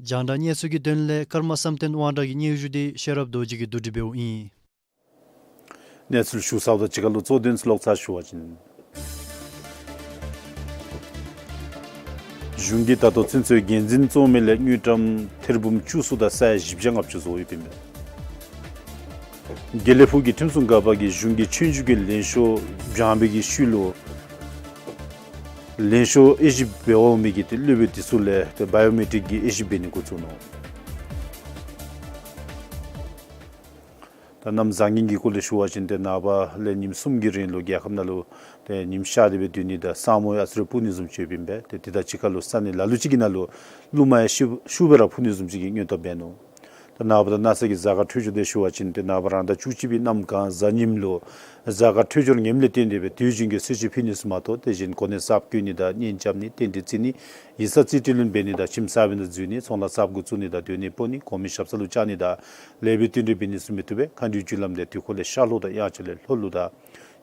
རྒྱང་བསྒྲགས་གནས་ཚུལ་གྱི་དོན་ལས་ཀརྨ་བསམ་གཏན་དབང་གྲགས་ཀྱི་སྙན་ཞུ་དེ་ཤེས་རབ་རྡོ་རྗེ་གིས་བསྡུ་སྒྲིག་འབདཝ་ཨིན། གནས་ཚུལ་ཞུ་ཚརཝ་དང་གཅིག་ཁར་ལུ་གཙོ་དོན་ཚུ་ལོག་ཚར་ཞུ་བ་ཅིན། གཞུང་གིས་ད་ལྟོ་ཚུན་ཚོད་འགན་འཛིན་བཙོང་མི་ལས་དངུལ་ཀྲམ་ཐེར་འབུམ་བཅུ་གསུམ་དང་ས་ཡ་བཞི་བརྒྱ་ལྔ་བཅུ་བཟོ་ཡོདཔ་ཨིན་མས། དགེ་ལེགས་ཕུག་གི་ཁྲིམས་སྲུང་འགག་པ་གིས་གཞུང་གི་ཆོས་རྒྱུགས་ཀྱི་ལེན་ཤོག་བྱང་པའི་གི་ཤུལ་ལུ་ལེན་ཤོག་དབྱེ་ཞིབ་འབད་འོང་མི་གི་ཏེ་སློབ་དཔོན་དེ་ཚུ་ལས་ཏེ་བའི་ཡོ་མེ་ཊིཀ་གི་དབྱེ་ཞིབ་འབད་ནི་འགོ་བཙུགས་ནུག། ད་གནམ་བཟང་ངན་གྱི་སྐོར་ལས་ཞུ་བ་ཅིན་ཏེ་ནངས་པ་ལས་ཉིནམ་གསུམ་གྱི་རིང་ལུ་རྒྱལ་ཁབ་ནང་ལུ་ཏེ་ཉིམ་ཤར་ཏེ་སྦེ་སྡོད་ནི་དང་ས་སྨུག་ཡང་ཨ་ཙི་རེ་སྤུབ་ནི་བཟུམ་ཅིག་ཡོདཔ་ཨིན་པས། ཏེ་དེ་དང་གཅིག་ཁར་ལུ་ས་གནས་ལ་ལུ་ཅིག་གི་ནང་ལུ་རླུང་མ་ཡང་ཤུགས་ཤུགས་སྦེ་ར་འཕུ་ནི་བཟུམ་ཅིག་གི་མངོན་རྟོགས་འབད་ནུག། ད་ནངས་པ་དང་གནངས་ཚེ་གི་གཟའ་སྐར་འཕྲོད་སྦྱོར་དེ་ཞུ་བ་ཅིན་ཏེ་ནངས་པ་རང་ཟླ་བཅུ་གཅིག་པའི་གནམ་གང་གཟའ་ཉིམ་ལུ་གཟའ་སྐར་འཕྲོད་སྦྱོར་ངནམ་ལས་བརྟེན་ཏེ་སྦེ་དུས་རྒྱུན་གྱི་གསོལ་མཆོད་ཕུལ་ནི་ཚུ་མ་གཏོགས་དེ་བཞིན་གོ་གནས་གསརཔ་བསྐོ་ནི་དང་གཉེན་རྐྱབ་ནི་རྟེན་འབྲེལ་བརྩི་ནི་ཡིག་ཚང་རྩིས་སྤྲོད་ལེན་འབད་ནི་དང་ཁྱིམ་གསར་པའི་ནང་འཛུལ་ནི་ཚོང་ལཱ་གསརཔ་འགོ་བཙུགས་ནི་དང་སྡོད་གནས་སྤོ་ནི་གོང་མའི་ཞབས་ས་ལུ་བཅར་ནི་དང་ལེགས་པའི་རྟེན་འབྲེལ་འབད་ནི་ཚུ་མི་བཏུབ་པས། མཁའ་འགྲོའི་རྒྱུ་ལམ་དེ་དུས་འཁོར་ལས་ཤར་ལྷོ་དང་དབྱངས་འཆར་ལས་ལྷོ་ལུ་དང་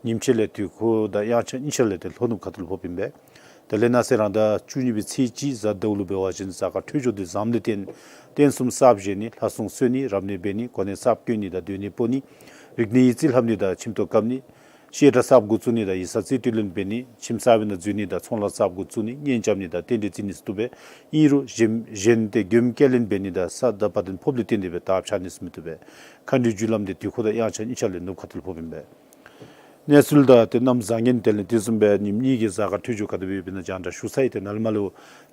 ཉིམ་ཕྱེད་ལས་དུས་འཁོར་དང་དབྱངས་འཆར་གཉིས་ཆ་ལས་ཏེ་ལྷོ་ནུབ་ཁ་ཐུག་ལུ་ཕོགཔ་ཨིན་པས། དེ་ལས་གནངས་ཚེ་རང་ཟླ་བཅུ་གཉིས་པའི་ཚེས་གཅིག་གཟའ་ཟླཝ་ལུ་འབད་བ་ཅིན་གཟའ་སྐར་འཕྲོད་སྦྱོར་དེ་བཟངམ་ལས་བརྟེན་རྟེན་གསུམ་གསརཔ་བཞེངས་ནི་ལྷ་སྲུང་གསོལ་ནི་རབ་གནས་འབད་ནི་གོ་གནས་གསརཔ་བསྐོ་ནི་དང་སྡོད་གནས་སྤོ་ནི་རིག་གནས་ཡིག་རྩིས་ལྷབ་ནི་དང་ཁྱིམ་ཐོག་བཀབ་ནི་བཤད་གྲྭ་གསརཔ་འགོ་བཙུགས་ནི་དང་ཡིག་ཚང་རྩིས་སྤྲོད་ལེན་འབད་ནི་ཁྱིམ་གསར་པའི་ནང་འཛུལ་ནི་དང་ཚོང་ལཱ་གསརཔ་འགོ་བཙུགས་ནི་གཉེན་རྐྱབ་ནི་དང་རྟེན་འབྲེལ་བརྩི་ནི་ཚུ་བཏུབ་པས། ཨིན་རུང་གཞན་གཞན་ཏེ་མགྱོནམ་སྐྱེལ་ལེན་འབད་ནི་དང་ས་དང་བ་དན་ཕོགཔ་ལས་བརྟེན་ཏེ་སྦེ་དར་འཕྱར་ནི་ཚུ་མི་བཏུབ་པས། མཁའ་འགྲོའི་རྒྱུ་ལམ་དེ་དུས་འཁོར་དང་དབྱངས་འཆར་གཉིས་ཆ་ལས་ནུབ་ཁ་ཐུག་ལུ་ཕོགཔ་ཨིན་པས། གནས་ཚུལ་དང་ཏེ་གནམ་བཟང་ངན་དེ་ལས་དེ་བཟུམ་སྦེ་ཉིནམ་གཉིས་ཀྱི་གཟའ་སྐར་འཕྲོད་སྦྱོར་ག་དེ་སྦེ་ཡོདཔ་ཨིན་ན་རྒྱང་བསྒྲགས་ཞུ་ཚར་ཡི། ཏེ་ནཱ་ལས་མར་ལུ་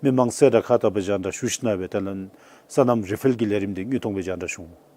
མི་མང་གསལ་བསྒྲགས་ཁག་དག་པ་རྒྱང་བསྒྲགས་ཞུ་ཞིནམ་སྦེ་ད་ལན་སོ་ནམ་རི་ཕེལ་གྱི་ལས་རིམ་དེ་དངོས་མཐོང་སྦེ་རྒྱང་བསྒྲགས་ཞུ་འོང་།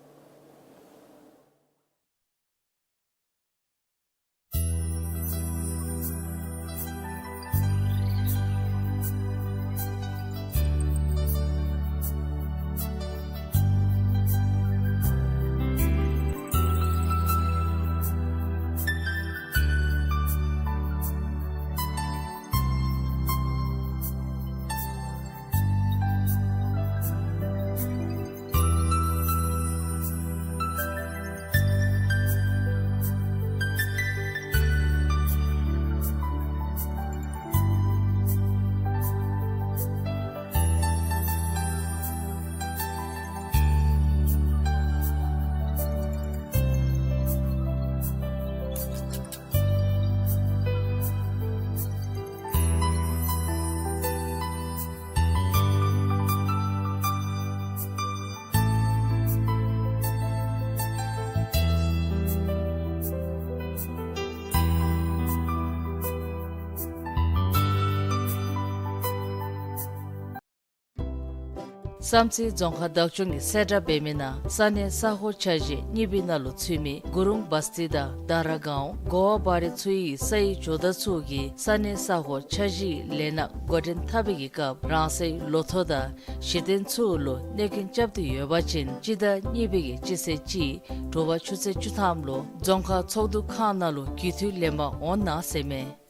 བསམ་རྩེ་རྫོང་ཁག་བདག་སྐྱོང་གིས་གསལ་བསྒྲགས་འབད་མི་ནང་ས་གནས་ས་ཁོངས་ཆ་གཞི་གཉིས་པའི་ནང་ལུ་ཚུད་མི་གུ་རུང་བ་སྟི་དང་དྷ་ར་གའོན་གོ་བ་བ་རི་ཚུ་ཡི་སའི་ཇོ་བདག་ཚུ་གིས་ས་གནས་ས་ཁོངས་ཆ་གཞིའི་ལས་སྣ་འགོ་འདྲེན་འཐབ་པའི་གི་སྐབས་རང་སོའི་ལོ་ཐོ་དང་གཞི་རྟེན་ཚུ་ལུ་གནོད་སྐྱོན་རྐྱབ་སྟེ་ཡོད་པ་ཅིན་སྤྱི་ཟླ་གཉིས་པའི་གི་སྤྱི་ཚེས་གཅིག་དྲོ་པ་ཆུ་ཚོད་བཅུ་ཐམ་ལུ་རྫོང་ཁག་ཚོགས་འདུ་ཁང་ནང་ལུ་རྒྱུས་མཐུད་ལེན་པར་འོང་གནང་ཟེར་མས།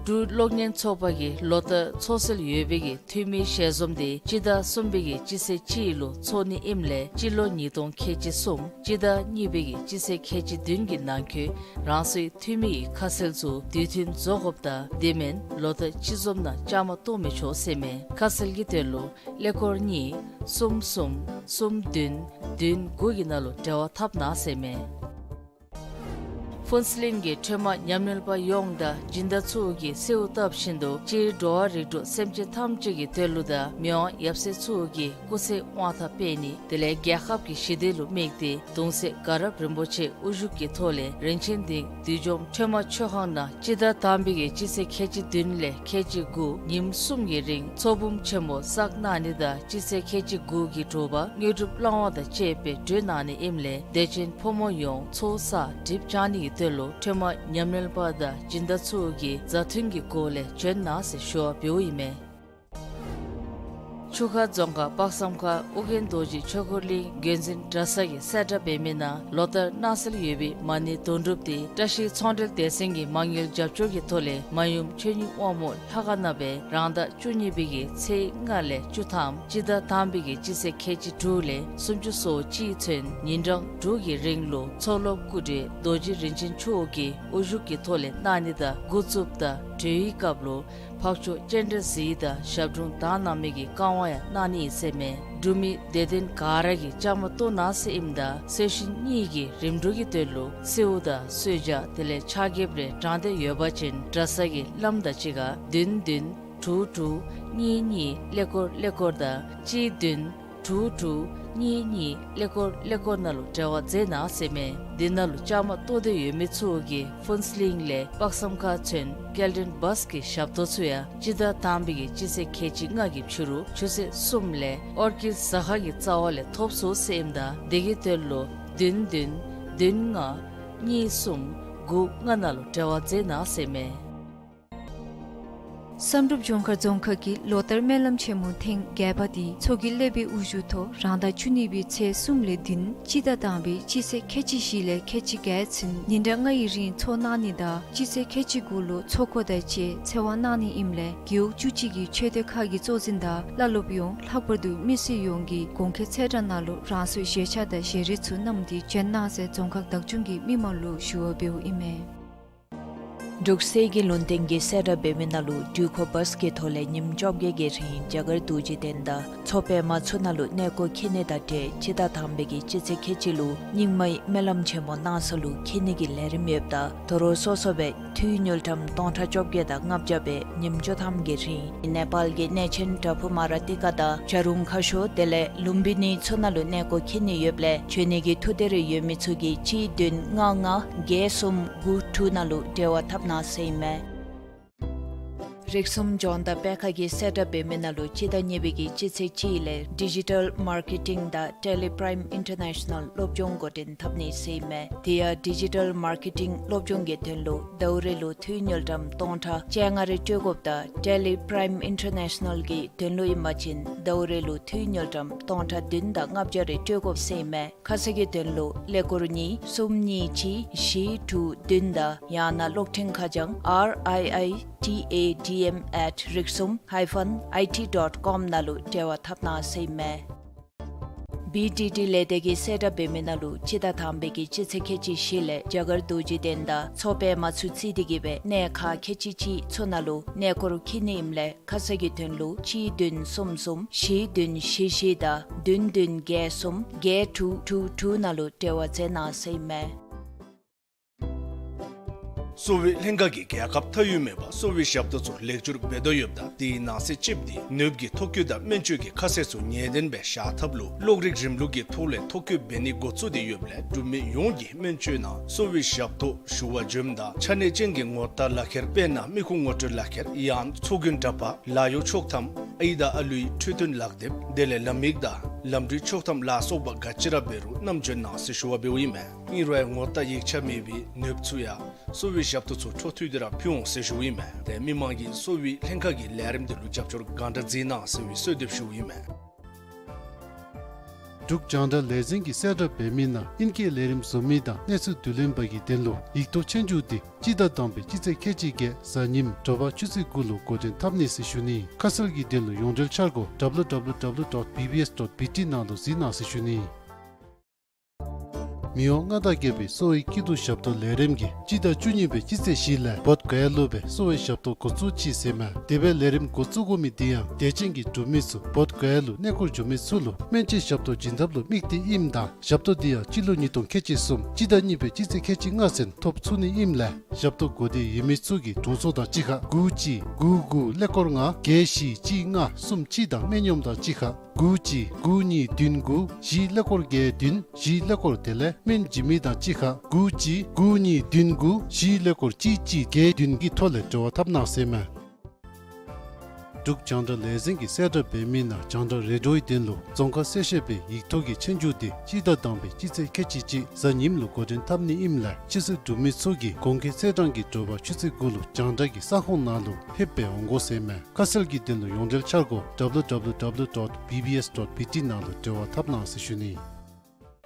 འབྲུག་གློག་བརྙན་ཚོགས་པ་གིས་ལོ་ལྟར་འཚོ་སྲོལ་ཡོད་པའི་གི་འཐུས་མིའི་ཞལ་འཛོམས་དེ་སྤྱི་ཟླ་གསུམ་པའི་གི་སྤྱི་ཚེས་གཅིག་ལུ་འཚོགས་ནི་ཨིནམ་ལས་སྤྱི་ལོ་ཉིས་སྟོང་ཁལ་གཅིག་གསུམ་སྤྱི་ཟླ་གཉིས་པའི་གི་སྤྱི་ཚེས་ཁལ་གཅིག་བདུན་གྱི་ནང་འཁོད་རང་སོའི་འཐུས་མི་ཡི་ཁ་གསལ་ཚུ་དུས་མཐུན་བཟོ་དགོཔ་དང་དེ་མེན་ལོ་ལྟར་སྤྱི་འཛོམས་ནང་བཅའ་མར་གཏོགས་མི་ཆོག་ཟེར་མས། ཁ་གསལ་གྱི་དོན་ལུ་ཀླད་ཀོར་གཉིས་གསུམ་གསུམ་གསུམ་བདུན་བདུན་དགུ་གི་ནང་ལུ་འབྲེལ་བ་འཐབ་གནང་ཟེར་མས། ཕུན་ཚོགས་གླིང་གི་ཁྲོས་མ་ཉམས་ལེན་པ་ཡོངས་དང་སྦྱིན་བདག་ཚུ་གིས་གསོལཝ་བཏབ་བཞིན་དུ་སྤྱིར་འགྲོ་བ་རིགས་དྲུག་སེམས་ཅན་ཐམས་ཅད་ཀྱི་དོན་ལུ་དང་མི་དབང་ཡབ་སྲས་ཚུ་གི་སྐུ་ཚེ་དབང་ཐང་སྤེལ་ནི་དེ་ལས་རྒྱལ་ཁབ་ཀྱི་ཞི་བདེ་ལུ་དམིགས་ཏེ་གདུང་སྲས་དགའ་རབ་རིན་པོ་ཆེ་དབུ་བཞུགས་ཀྱི་ཐོག་ལས་རིན་ཆེན་གདིང་བདུད་འཇོམས་ཁྲོས་མ་མཆོད་ཁང་ནང་སྤྱི་ཟླ་དང་པའི་གི་སྤྱི་ཚེས་ཁལ་གཅིག་བདུན་ལས་ཁལ་གཅིག་དགུ་ཉིནམ་གསུམ་གྱི་རིང་ཚོགས་འབུམ་ཆེན་མོ་བསགས་གནང་ནི་དང་སྤྱི་ཚེས་ཁལ་གཅིག་དགུ་གི་དྲོ་པ་དངོས་གྲུབ་བླང་བ་དང་བཅས་པའི་གྲོལ་གནང་ནི་ཨིནམ་ལས་དད་ཅན་ཕོ་མོ་ཡོངས་ཚོགས་བསགས་སྒྲིབ་སྦྱང་ནི་གི་དོན་ལུ་ཁྲོས་མ་ཉམས་ལེན་པ་དང་སྦྱིན་བདག་ཚུ་གིས་མཛའ་མཐུན་གྱི་སྒོ་ལས་བྱོན་གནང་ཟེར་ཞུ་བ་འབདཝ་ཨིན་མས། ཆུ་ཁ་རྫོང་ཁག་དཔག་བསམ་ཁ་ཨོ་རྒྱན་རྡོ་རྗེ་ཆོས་འཁོར་གླིང་འགོ་འཛིན་གྲྭ་ཚང་གིས་གསལ་བསྒྲགས་འབད་མི་ནང་ལོ་ལྟར་གནང་སྲོལ་ཡོད་པའི་མ་ཎི་དོན་གྲུབ་དེ་བཀྲ་ཤིས་ཚོང་འབྲེལ་སྡེ་ཚན་གྱི་མ་དངུལ་རྒྱབ་སྐྱོར་གྱི་ཐོག་ལས་མ་ཡུམ་ཆོས་ཉིད་དབང་མོ་ལྷ་ཁང་ནང་སྦེ་རང་ཟླ་བཅུ་གཉིས་པའི་གི་ཚེས་ལྔ་ལས་བཅུ་ཐམ་སྤྱི་ཟླ་དང་པའི་གི་སྤྱི་ཚེས་ཁལ་གཅིག་དྲུག་ལས་སུམ་ཅུ་སོ་གཅིག་ཚུན་ཉིན་གྲངས་དྲུག་གི་རིང་ལུ་མཚོ་ལྷོ་སྐུ་བགྲེས་རྡོ་རྗེ་རིན་ཆེན་མཆོག་གི་དབུ་བཞུགས་ཀྱི་ཐོག་ལས་གནང་ནི་དང་འགོ་བཙུགསཔ་ད་གྲོལ་བའི་སྐབས་ལུ་འཕགས་མཆོག་སྤྱན་རས་གཟིགས་དང་ཞབས་དྲུང་དག་སྣང་མའི་གི་བཀའ་དབང་ཡང་གནང་ནི་ཨིན་ཟེར་མས། འབྲུག་མི་དད་ལྡན་ག་ར་གིས་བཅའ་མར་གཏོགས་གནང་ཟེར་ཨིནམ་ད་གསོལ་ཞིང་སྙིང་གི་རིམ་གྲོ་གི་དོན་ལུ་གསོལཝ་དང་གསོལ་ཇ་དེ་ལས་ཕྱག་འགྱེད་རེ་དྲང་སྟེ་ཡོད་པ་ཅིན་གྲྭ་ཚང་གི་བླམ་དང་གཅིག་ཁར་བདུན་བདུན་དྲུག་དྲུག་གཉིས་གཉིས་ཀླད་ཀོར་ཀླད་ཀོར་དང་གཅིག་བདུན་དྲུག་དྲུག་གཉིས་གཉིས་ཀླད་ཀོར་ཀླད་ཀོར་ནང་ལུ་འབྲེལ་བ་མཛད་གནང་ཟེར་མས། འདི་ནང་ལུ་བཅའ་མར་གཏོགས་ཏེ་ཡོད་མི་ཚུ་གིས་ཕུན་ཚོགས་གླིང་ལས་དཔག་བསམ་ཁ་ཚུན་སྐྱེལ་འདྲེན་བཱས་ཀྱི་ཞབས་ཏོག་ཚུ་ཡང་སྤྱི་ཟླ་དང་པའི་གི་སྤྱི་ཚེས་ཁལ་གཅིག་ལྔ་གི་ཕྱི་རུ་ཆུ་ཚོད་གསུམ་ལས་ཨོར་ཀིཌ་ཟ་ཁང་གི་རྩ་བ་ལས་ཐོབ་ཚུགས་ཟེར་ཨིནམ་ད་དེ་གི་དོན་ལུ་བདུན་བདུན་བདུན་ལྔ་གཉིས་གསུམ་དགུ་ལྔ་ནང་ལུ་འབྲེལ་བ་མཛད་གནང་ཟེར་མས། བསམ་གྲུབ་ལྗོངས་མཁར་རྫོང་ཁག་གིས་ལོ་ལྟར་སྨོན་ལམ་ཆེན་མོ་ཐེངས་བརྒྱད་པ་དེ་མཚོ་སྐྱེས་ཀླད་པའི་དབུ་བཞུགས་ཐོག་རང་ཟླ་བཅུ་གཉིས་པའི་ཚེས་གསུམ་ལས་བདུན་སྤྱི་ཟླ་དང་པའི་སྤྱི་ཚེས་ཁལ་གཅིག་བཞི་ལས་ཁལ་གཅིག་བརྒྱད་ཚུན་ཉིན་གྲངས་ལྔ་ཡི་རིང་འཚོགས་གནང་ནི་དང་སྤྱི་ཚེས་ཁལ་གཅིག་དགུ་ལུ་ཚོགས་འཁོར་དང་བཅས་ཚེ་དབང་གནང་ནི་ཨིནམ་ལས་རྒེད་འོག་བཅུ་གཅིག་གི་ཆོས་སྡེ་ཁག་གི་གཙོ་འཛིན་དང་བླ་སློབ་ཡོངས་ལྷག་པར་དུ་མི་སེར་ཡོངས་ཀྱིས་གོང་འཁོད་ཚེས་གྲངས་ནང་ལུ་རང་སོའི་བཞེས་ཆ་དང་བཞེས་རིགས་ཚུ་བསྣམས་ཏེ་བྱོན་གནང་ཟེར་རྫོང་ཁག་བདག་སྐྱོང་གིས་མི་མང་ལུ་ཞུ་བ་འབདཝ་ཨིན་མས། འབྲུག་སེར་སྐྱ་ལུང་བསྟན་གྱིས་གསལ་བསྒྲགས་འབད་མི་ནང་ལུ་འགྲུལ་འཁོར་བཱས་ཀྱི་ཐོག་ལས་ཉིནམ་བཅོ་བརྒྱད་ཀྱི་རིང་རྒྱ་གར་རྡོ་རྗེ་གདན་དང་མཚོ་པདྨ་ཚུ་ནང་ལུ་གནས་སྐོར་འཁྱིད་ནི་དང་འབྲེལ་སྤྱི་ཟླ་དང་པའི་གི་སྤྱི་ཚེས་ཁལ་གཅིག་ལུ་རྙིང་མའི་སྨོན་ལམ་ཆེན་མོ་གནང་ས་ལུ་འཁྱིད་ནི་གི་ལས་རིམ་ཡོདཔ་ད་དོ་རུང་སོ་སོ་སྦེ་འཐུས་དངུལ་ཀྲམ་སྟོང་ཕྲག་བཅོ་བརྒྱད་དང་ལྔ་བརྒྱ་སྦེ་ཉིནམ་བཅུ་ཐམ་གྱི་རིང་ནེ་པཱལ་གྱི་གནས་ཆེན་བྲག་ཕུག་མ་ར་ཏི་ཀ་དང་བྱ་རུང་ཁ་ཤོར་དེ་ལས་ལུམ་བི་ནི་ཚུ་ནང་ལུ་གནས་སྐོར་འཁྱིད་ནི་ཡོདཔ་ལས་བྱོན་ནི་གི་ཐུགས་འདོད་རེ་ཡོད་མི་ཚུ་གིས་གཅིག་བདུན་ལྔ་ལྔ་བརྒྱད་གསུམ་དགུ་དྲུག་ནང་ལུ་འབྲེལ་བ་འཐབ་གནང་ཟེར་ཨིན་མས། རིགས་གསུམ་ལྗོངས་བདག་པད་ཁ་གིས་གསལ་བསྒྲགས་འབད་མི་ནང་ལུ་སྤྱི་ཟླ་གཉིས་པའི་གི་སྤྱི་ཚེས་གཅིག་ལས་ཌི་ཇི་ཊཱལ་མར་ཀེ་ཊིང་དང་ཊེ་ལི་པྲའིམ་ཨིན་ཊར་ནེ་ཤ་ནཱལ་སློབ་སྦྱོང་འགོ་འདྲེན་འཐབ་ནི་ཟེར་ཨིན་མས། དེ་ཡང་ཌི་ཇི་ཊཱལ་མར་ཀེ་ཊིང་སློབ་སྦྱོང་གི་དོན་ལུ་ཟླཝ་རེ་ལུ་འཐུས་དངུལ་ཀྲམ་སྟོང་ཕྲག་བཅོ་ལྔ་རེ་སྤྲོད་དགོཔ་ད་ཊེ་ལི་པྲའིམ་ཨིན་ཊར་ནེ་ཤ་ནཱལ་གྱི་དོན་ལུ་ཨིན་པ་ཅིན་ཟླཝ་རེ་ལུ་འཐུས་དངུལ་ཀྲམ་སྟོང་ཕྲག་བདུན་དང་ལྔ་བརྒྱ་རེ་སྤྲོད་དགོཔ་ཟེར་ཨིན་མས། ཁ་གསལ་གྱི་དོན་ལུ་ཀླད་ཀོར་གཉིས་གསུམ་གཉིས་གཅིག་བཞི་དྲུག་བདུན་དང་ཡང་ན་གློག་འཕྲིན་ཁ་བྱང་R I I T A D M at riksum hyphen I T dot com ནང་ལུ་འབྲེལ་བ་འཐབ་གནང་ཟེར་ཨིན་མས། བི་ཌི་ཌི་ལས་སྡེ་གིས་གསལ་བསྒྲགས་འབད་མི་ནང་ལུ་སྤྱི་ཟླ་དང་པའི་གི་སྤྱི་ཚེས་ཁལ་གཅིག་བཞི་ལས་རྒྱ་གར་རྡོ་རྗེ་གདན་དང་མཚོ་པདྨ་ཚུ་རྩིས་ཏེ་གི་སྦེ་གནས་ཁག་ཁལ་གཅིག་གཅིག་ཚུ་ནང་ལུ་གནས་སྐོར་འཁྱིད་ནི་ཨིནམ་ལས་ཁ་གསལ་གྱི་དོན་ལུ་གཅིག་བདུན་གསུམ་གསུམ་བཞི་བདུན་བཞི་བཞི་དང་བདུན་བདུན་བརྒྱད་གསུམ་བརྒྱད་དྲུག་དྲུག་དྲུག་ནང་ལུ་འབྲེལ་བ་མཛད་གནང་ཟེར་ཨིན་མས། གསོ་བའི་ལྷན་ཁག་གིས་རྒྱལ་ཁབ་མཐའ་དབུས་མེད་པར་གསོ་བའི་ཞབས་ཏོག་ཚུ་ལེགས་བསྒྱུར་འབད་དོ་ཡོདཔ་ད་དེའི་ནང་གསེས་གཅིགཔོ་དེ་ནུབ་ཀྱི་ཐོ་བཀོད་དང་སྨན་བཅོས་ཀྱི་ཁ་གསལ་ཚུ་ངེས་བདེན་སྦེ་བཞག་ཐབས་ལུ་གློག་རིག་རིམ་ལུགས་ཀྱི་ཐོག་ལས་ཐོ་བཀོད་འབད་ནི་འགོ་བཙུགས་ཏེ་ཡོདཔ་ལས་འབྲུག་མི་ཡོངས་ཀྱིས་སྨན་བཅོས་ནང་གསོ་བའི་ཞབས་ཏོག་ཞུ་བར་འབྱོནམ་ད་ཆ་གནས་ཅན་གྱི་ངོ་རྟགས་ལག་ཁྱེར་དཔེར་ན་མི་ཁུངས་ངོ་སྤྲོད་ལག་ཁྱེར་ཡང་ཚོགས་རྒྱུན་འདྲ་པར་ལཱ་གཡོག་ཆོག་ཐམ་ ཨའི་དང་ཨ་ལུའི་འཕྲོད་བསྟེན་ལག་དེབ་དེ་ལས་ལམ་ཡིག་དང་ལམ་འགྲུལ་ཆོག་ཐམ་ལ་སོགས་པ་ག་ཅི་ར་འབད་རུང་བསྣམས་བྱོན་གནང་ཟེར་ཞུ་བ་འབདཝ་ཨིན་མས། ཨིན་རུང་ཡང་ངོ་རྟགས་ཡིག་ཆ་མེད་པའི་ནདཔ་ཚུ་ཡང་གསོ་བའི་ཞབས་ཏོག་ཚུ་འཕྲོ་མཐུད་དེ་ར་ཕུལ་འོང་ཟེར་ཞུཝ་ཨིན་མས། ཏེ་མི་མང་གིས་གསོ་བའི་ལྷན་ཁག་གི་ལས་རིམ་དེ་ལུ་རྒྱབ་སྐྱོར་གང་དྲག་མཛད་གནང་ཟེར་བའི་གསོལ་འདེབས་ཞུཝ་ཨིན་མས། འབྲུག་རྒྱང་བསྒྲགས་ལས་འཛིན་གྱིས་གསལ་བསྒྲགས་འབད་མི་ནང་ཨིང་སྐད་ལས་རིམ་བཟོ་མི་དང་གནས་ཚུལ་བསྡུ་ལེན་པ་གི་དོན་ལུ་ཡིག་ཐོག་ཆོས་རྒྱུགས་དེ་སྤྱི་ཟླ་དང་པའི་སྤྱི་ཚེས་ཁལ་གཅིག་བརྒྱད་གཟའ་ཉིམ་དྲོ་པ་ཆུ་ཚོད་དགུ་ལུ་འགོ་འདྲེན་འཐབ་ནི་ཟེར་ཞུ་ནི། ཁ་གསལ་གྱི་དོན་ལུ་ཡོངས་འབྲེལ་འཆར་སྒོ་W W W dot B B S dot B T ནང་ལུ་གཟིགས་གནང་ཟེར་ཞུ་ནི། མི་དབང་མངའ་བདག་རྒྱལ་པོའི་གསོ་བའི་སྐྱིད་སྡུག་ཞབས་ཏོག་ལས་རིམ་གྱིས་སྤྱི་ཟླ་བཅུ་གཉིས་པའི་སྤྱི་ཚེས་བཞི་ལས་བོདྷ་ག་ཡ་ལུ་སྦེ་གསོ་བའི་ཞབས་ཏོག་འགོ་བཙུགས་ཅི་ཟེར་མས། དེ་སྦེ་ལས་རིམ་འགོ་བཙུགས་དགོ་མི་དེ་ཡང་དད་ཅན་གྱི་འབྲུག་མི་ཚུ་བོདྷ་ག་ཡ་ལུ་གནས་སྐོར་འགྱོ་མི་ཚུ་ལུ་སྨན་བཅོས་ཞབས་ཏོག་བྱིན་ཐབས་ལུ་དམིགས་ཏེ་ཨིནམ་ད་ཞབས་ཏོག་དེ་ཡང་སྤྱི་ལོ་ཉིས་སྟོང་ཁལ་གཅིག་གསུམ་སྤྱི་ཟླ་གཉིས་པའི་སྤྱི་ཚེས་ཁལ་གཅིག་ལྔ་ཚུན་ཐོབ་ཚུགས་ནི་ཨིནམ་ལས་ཞབས་ཏོག་དགོས་འདོད་ཡོད་མི་ཚུ་གིས་དྲུང་འཚོ་དང་གཅིག་ཁར་དགུ་གཅིག་དགུ་དགུ་ཀླད་ཀོར་ལྔ་བརྒྱད་བཞི་གཅིག་ལྔ་གསུམ་གཅིག་དང་སྨན་གཡོགམོ་དང་གཅིག་ཁར་དགུ་གཅིག་དགུ་གཉིས་བདུན་དགུ་བཞི་ཀླད་ཀོར་བརྒྱད་བདུན་བཞི་ཀླད་ཀོར་དེ་ལས་སྨན་བྱིན་མི་དང་གཅིག་ཁར་དགུ་གཅིག་དགུ་གཉིས་བདུན་དགུ་བཞི་ཀླད་ཀོར་གཅིག་གཅིག་བརྒྱད་བདུན་གྱི་ཐོག་ལས་འབྲེལ་བ་འཐབ་གནང་ཟེར་མས། འབྲུག་རྒྱང་བསྒྲགས་ལས་འཛིན་གྱིས་གསལ་བསྒྲགས་འབད་མི་ནང་རྒྱང་བསྒྲགས་རེ་ཌིའོའི་དོན་ལུ་རྫོང་ཁ་གསལ་བཤད་པའི་ཡིག་ཐོག་གི་ཆོས་རྒྱུགས་དེ་སྤྱི་ཟླ་དང་པའི་སྤྱི་ཚེས་ཁལ་གཅིག་གཅིག་གཟའ་ཉིམ་ལུ་འགོ་འདྲེན་འཐབ་ནི་ཨིནམ་ལས་ཕྱི་སོའི་འབྲུག་མི་ཚུ་གིས་གོང་འཁོད་ཚེས་གྲངས་ཀྱི་དྲོ་པ་ཆུ་ཚོད་དགུ་ལུ་རྒྱང་བསྒྲགས་ཀྱི་ས་ཁོངས་ནང་ལུ་ཕེབས་སྦེ་འོང་དགོ་ཟེར་མས། ཁ་གསལ་གྱི་དོན་ལུ་ཡོངས་འབྲེལ་འཆར་སྒོ་W W W dot B B S dot B T ནང་ལུ་འབྲེལ་བ་འཐབ་གནང་ཟེར་ཞུ་ནི།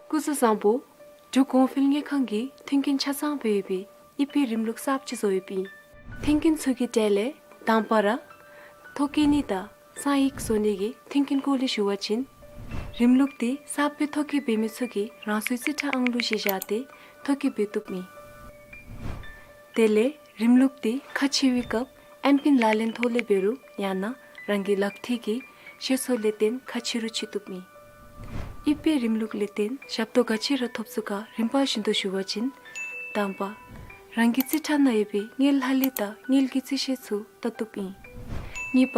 སྐུ་གཟུགས་བཟང་པོ། འབྲུག་གོང་འཕེལ་དངུལ་ཁང་གིས་མཐུན་རྐྱེན་ཆ་ཚང་སྦེ་ཡོད་པའི་ཨི་ཕི་རིམ་ལུགས་གསརཔ་ཅིག་བཟོ་ཡོདཔ་ཨིན། མཐུན་རྐྱེན་ཚུ་གི་གྲས་ལས་དང་པ་ར་ཐོ་བཀོད་ནི་དང་གསང་ཡིག་བཟོ་ནི་གི་མཐུན་རྐྱེན་སྐོར་ལས་ཞུ་བ་ཅིན་རིམ་ལུགས་དེ་གསརཔ་སྦེ་ཐོ་བཀོད་འབད་མི་ཚུ་གིས་རང་སོའི་རྩིས་ཁྲ་ཨང་གླུ་གཞི་བཞག་སྟེ་ཐོ་བཀོད་འབད་བཏུབ་ཨིན། དེ་ལས་རིམ་ལུགས་དེ་ཁ་ཕྱེ་བའི་སྐབས་ཨེམ་པིན་ལག་ལེན་ཐོག་ལས་འབད་རུང་ཡང་ན་རང་གི་ལག་མཐིལ་གྱི་ཤེལ་སོ་ལས་བརྟེན་ཁ་ཕྱེ་རུང་ཕྱེ་བཏུབ་ཨིན། ཨི་ཕི་རིམ་ལུགས་ལས་བརྟེན་ཞབས་ཏོག་ག་ཅི་ར་ཐོབ་ཚུགས་ག་རིམ་པ་བཞིན་དུ་ཞུ་བ་ཅིན་དང་པ་རང་གི་རྩིས་ཁྲ་ནང་ཡོད་པའི་དངུལ་ལྷག་ལུས་དང་དངུལ་གྱི་རྩིས་ཤེལ་ཚུ་བལྟ་བཏུབ་ཨིན། གཉིས་པ་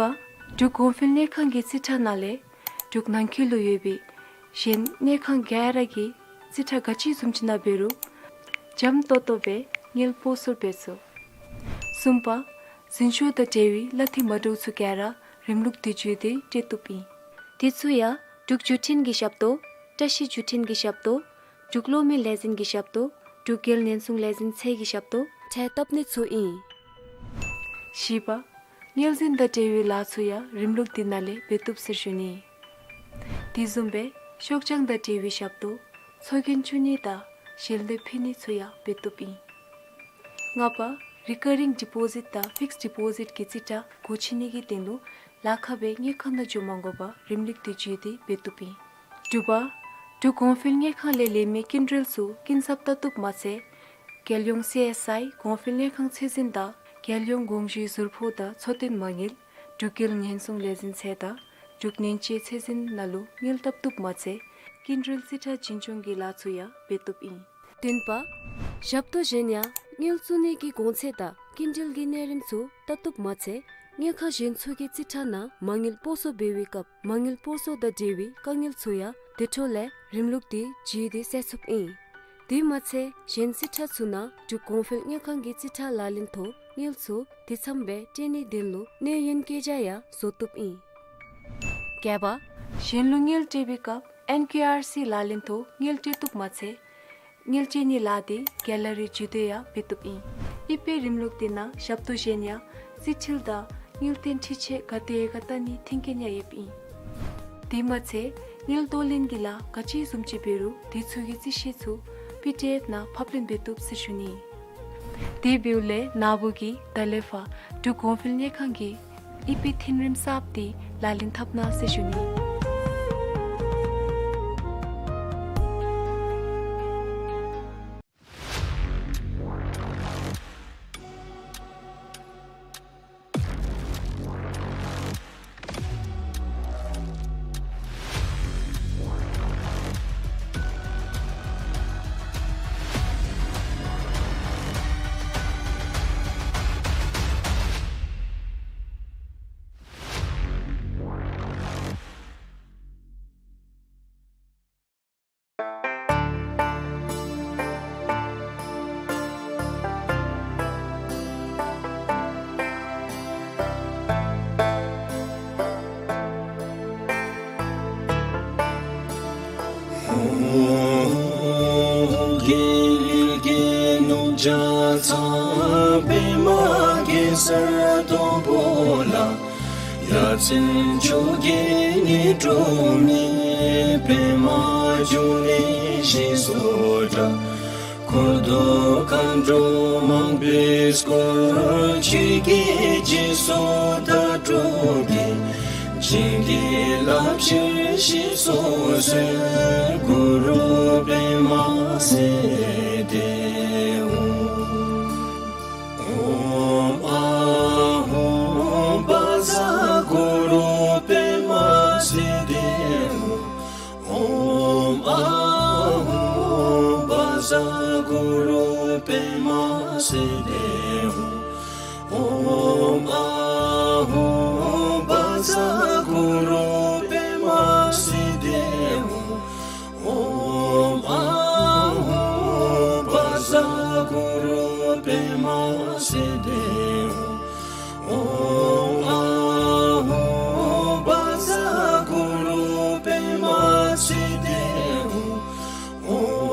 འབྲུག་གོང་འཕེལ་དངུལ་ཁང་གི་རྩིས་ཁྲ་ནང་ལས་འབྲུག་ནང་འཁོད་ལུ་ཡོད་པའི་གཞན་དངུལ་ཁང་ག་ར་གི་རྩིས་ཁྲ་ག་ཅི་བཟུམ་ཅིག་ནང་འབད་རུང་འཇམ་ཏོང་ཏོ་སྦེ་དངུལ་སྤོ་སོར་འབད་ཚུགས། གསུམ་པ་འཛིན་ཆོག་དང་འབྲེལ་བའི་གླ་འཐུས་མ་འདྲཝ་ཚུ་ག་ར་རིམ་ལུགས་དེ་བརྒྱུད་དེ་སྤྲོད་བཏུབ་ཨིན། དེ་ཚུ་ཡང་འབྲུག་བརྒྱུད་འཕྲིན་གྱི་ཞབས་ཏོག་བཀྲ་ཤིས་བརྒྱུད་འཕྲིན་གྱི་ཞབས་ཏོག་འབྲུག་གློག་མེ་ལས་འཛིན་གྱི་ཞབས་ཏོག་འབྲུག་རྒྱལ་ཉེན་སྲུང་ལས་འཛིན་ཚད་ཀྱི་ཞབས་ཏོག་ཁྲལ་བཏབ་ནི་ཚུ་ཨིན། བཞི་པ་དངུལ་འཛིན་དང་འབྲེལ་བའི་ལཱ་ཚུ་ཡང་རིམ་ལུགས་དེ་ནང་ལས་འབད་བཏུབ་ཟེར་ཞུ་ནི། དེ་བཟུམ་སྦེ་ཤོག་བྱང་དང་འབྲེལ་བའི་ཞབས་ཏོག་ཚོགས་རྒྱན་བཙུགས་ནི་དང་ཞལ་འདེབས་ཕུལ་ནི་ཚུ་ཡང་འབད་བཏུབ་ཨིན། ལྔ་པ་རི་ཀ་རིང་ཌི་པོ་ཟིཊ་དང་ཕིགསཌ་ཌི་པོ་ཟིཊ་གི་རྩིས་ཁྲ་སྒོ་ཕྱེ་ནི་གི་དོན་ལུ་ལཱ་ཁག་སྦེ་དངུལ་ཁང་ནང་འགྱོ་མ་དགོ་པར་རིམ་ལུགས་དེ་བརྒྱུད་དེ་འབད་བཏུབ་ཨིན། དྲུག་པ་འབྲུག་གོང་འཕེལ་དངུལ་ཁང་ལས་ལེན་མི་སྐྱིན་འགྲུལ་ཚུ་སྐྱིན་ཚབ་བལྟ་བཏུབ་མ་ཚད་རྒྱལ་ཡོངས་སི་ཨེསི་ཨའི་གོང་འཕེལ་དངུལ་ཁང་ཚད་འཛིན་དང་རྒྱལ་ཡོངས་དགོངས་ཞུའི་ཟུར་ཕོགས་དང་འཚོ་རྟེན་མ་དངུལ་འབྲུག་རྒྱལ་ཉེན་སྲུང་ལས་འཛིན་ཚད་དང་འབྲུག་ནན་དཔྱད་ཚད་འཛིན་ནང་ལུ་དངུལ་བཏབ་བཏུབ་མ་ཚད་སྐྱིན་འགྲུལ་རྩིས་ཁྲ་འཛིན་སྐྱོང་གི་ལཱ་ཚུ་ཡང་འབད་བཏུབ་ཨིན། བདུན་པ་ཞབས་ཏོག་གཞན་ཡང་དངུལ་བཙུགས་ནི་གི་གོང་ཚད་དང་སྐྱིན་འགྲུལ་གྱི་གནས་རིམ་ཚུ་བལྟ་བཏུབ་མ་ཚད་དངུལ་ཁང་གཞན་ཚུ་གི་རྩིས་ཁྲ་ནང་མ་དངུལ་སྤོ་སོར་འབད་བའི་སྐབས་མ་དངུལ་སྤོ་སོར་དང་འབྲེལ་བའི་དཀའ་ངལ་ཚུ་ཡང་དེ་འཕྲོ་ལས་རིམ་ལུགས་དེ་བརྒྱུད་དེ་སེལ་ཚུགསཔ་ཨིན། དེ་མ་ཚད་གཞན་རྩིས་ཁྲ་ཚུ་ནང་འབྲུག་གོང་འཕེལ་དངུལ་ཁང་གི་རྩིས་ཁྲ་ལག་ལེན་ཐོག་དངུལ་ཚུ་དེ་ཙམ་སྦེ་སྤྲོད་ནིའི་དོན་ལུ་གནས་ཡུན་བཀོད་རྒྱ་ཡང་བཟོ་བཏུབ་ཨིན། བརྒྱད་པ་གཞན་ལུ་དངུལ་སྤྲོད་པའི་སྐབས་ཨེན་ཀེ་ཨར་སི་ལག་ལེན་ཐོག་དངུལ་སྤྲོད་བཏུབ་མ་ཚད་དངུལ་སྤྲོད་ནིའི་ལཱ་དེ་གེ་ལ་རི་བརྒྱུད་དེ་ཡང་འབད་བཏུབ་ཨིན། ཨི་ཕི་རིམ་ལུགས་དེ་ནང་ཞབས་ཏོག་གཞན་ཡང་རྩིས་འཕྲུལ་དང་དངུལ་རྟེན་འཕྲུལ་ཆས་ག་དེ་ག་བལྟ་ནིའི་མཐུན་རྐྱེན་ཡང་ཡོདཔ་ཨིན། དེ་མ་ཚད་དངུལ་གཏོར་ལེན་གྱི་ལཱ་ག་ཅི་བཟུམ་ཅིག་འབད་རུང་དེ་ཚུ་གི་རྩིས་ཤེལ་ཚུ་པི་ཌི་ཨེཕ་ནང་ཕབ་ལེན་འབད་བཏུབ་ཟེར་ཞུ་ནི། དེ་འབདཝ་ལས་ན་བུ་གིས་ད་ལས་ཕར་འབྲུག་གོང་འཕེལ་དངུལ་ཁང་གི་ཨི་ཕི་མཐུན་རིམ་གསརཔ་དེ་ལག་ལེན་འཐབ་གནང་ཟེར་ཞུ་ནི། རྒྱལ་གྱི་ནུབ་བྱང་ཚང་པདྨ་གེ་སར་སྡོང་པོ་ལ། ཡ་མཚན་མཆོག་གི་ཉི་སྒྲོན་མེ། པདྨ་འབྱུང་གནས་ཞེས་སུ་གྲགས། འཁོར་དང་མཁའ་འགྲོ་མང་པོས་བསྐོར། ཆོས་ཀྱི་རྗེས་སུ་བདག་སྒྲུབ་ཀྱིས། བྱིན་གྱིས་བརླབ་ཕྱིར་གཤེགས་སུ་གསོལ། གུ་རུ་པདྨ་སིདྡྷི་ཧཱུྃ། ཨོཾ་ཨཱཿཧཱུྃ་བཛྲ་གུ་རུ་པདྨ་སིདྡྷི་ཧཱུྃ། ཨོཾ་ཨཱཿཧཱུྃ་བཛྲ་གུ་རུ་པདྨ་སིདྡྷི་ཧཱུྃ། ཨོཾ་ཨཱཿཧཱུྃ་བཛྲ་གུ་རུ་པདྨ་སིདྡྷི་ཧཱུྃ། ཨོཾ་ཨཱཿཧཱུྃ་བཛྲ་གུ་རུ་པདྨ་སིདྡྷི་ཧཱུྃ། ཨོཾ་ཨཱཿཧཱུྃ་བཛྲ་གུ་རུ་པདྨ་སིདྡྷི་ཧཱུྃ། ཨོཾ་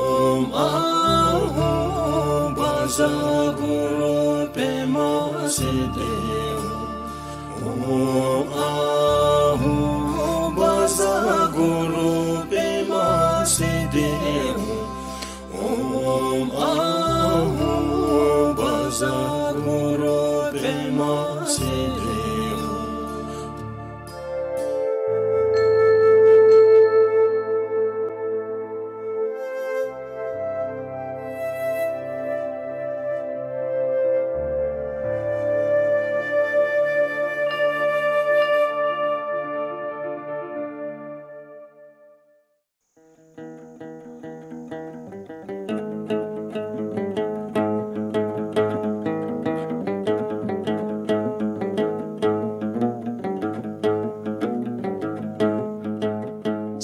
ཨཱཿཧཱུྃ་བཛྲ་གུ་རུ་པདྨ་སིདྡྷི་ཧཱུྃ། ཨོཾ་ཨཱཿཧཱུྃ་བཛྲ་གུ་རུ་པདྨ་སིདྡྷི་ཧཱུྃ། ཨོཾ་ཨཱཿཧཱུྃ་བཛྲ་གུ་རུ་པདྨ་སིདྡྷི་ཧཱུྃ།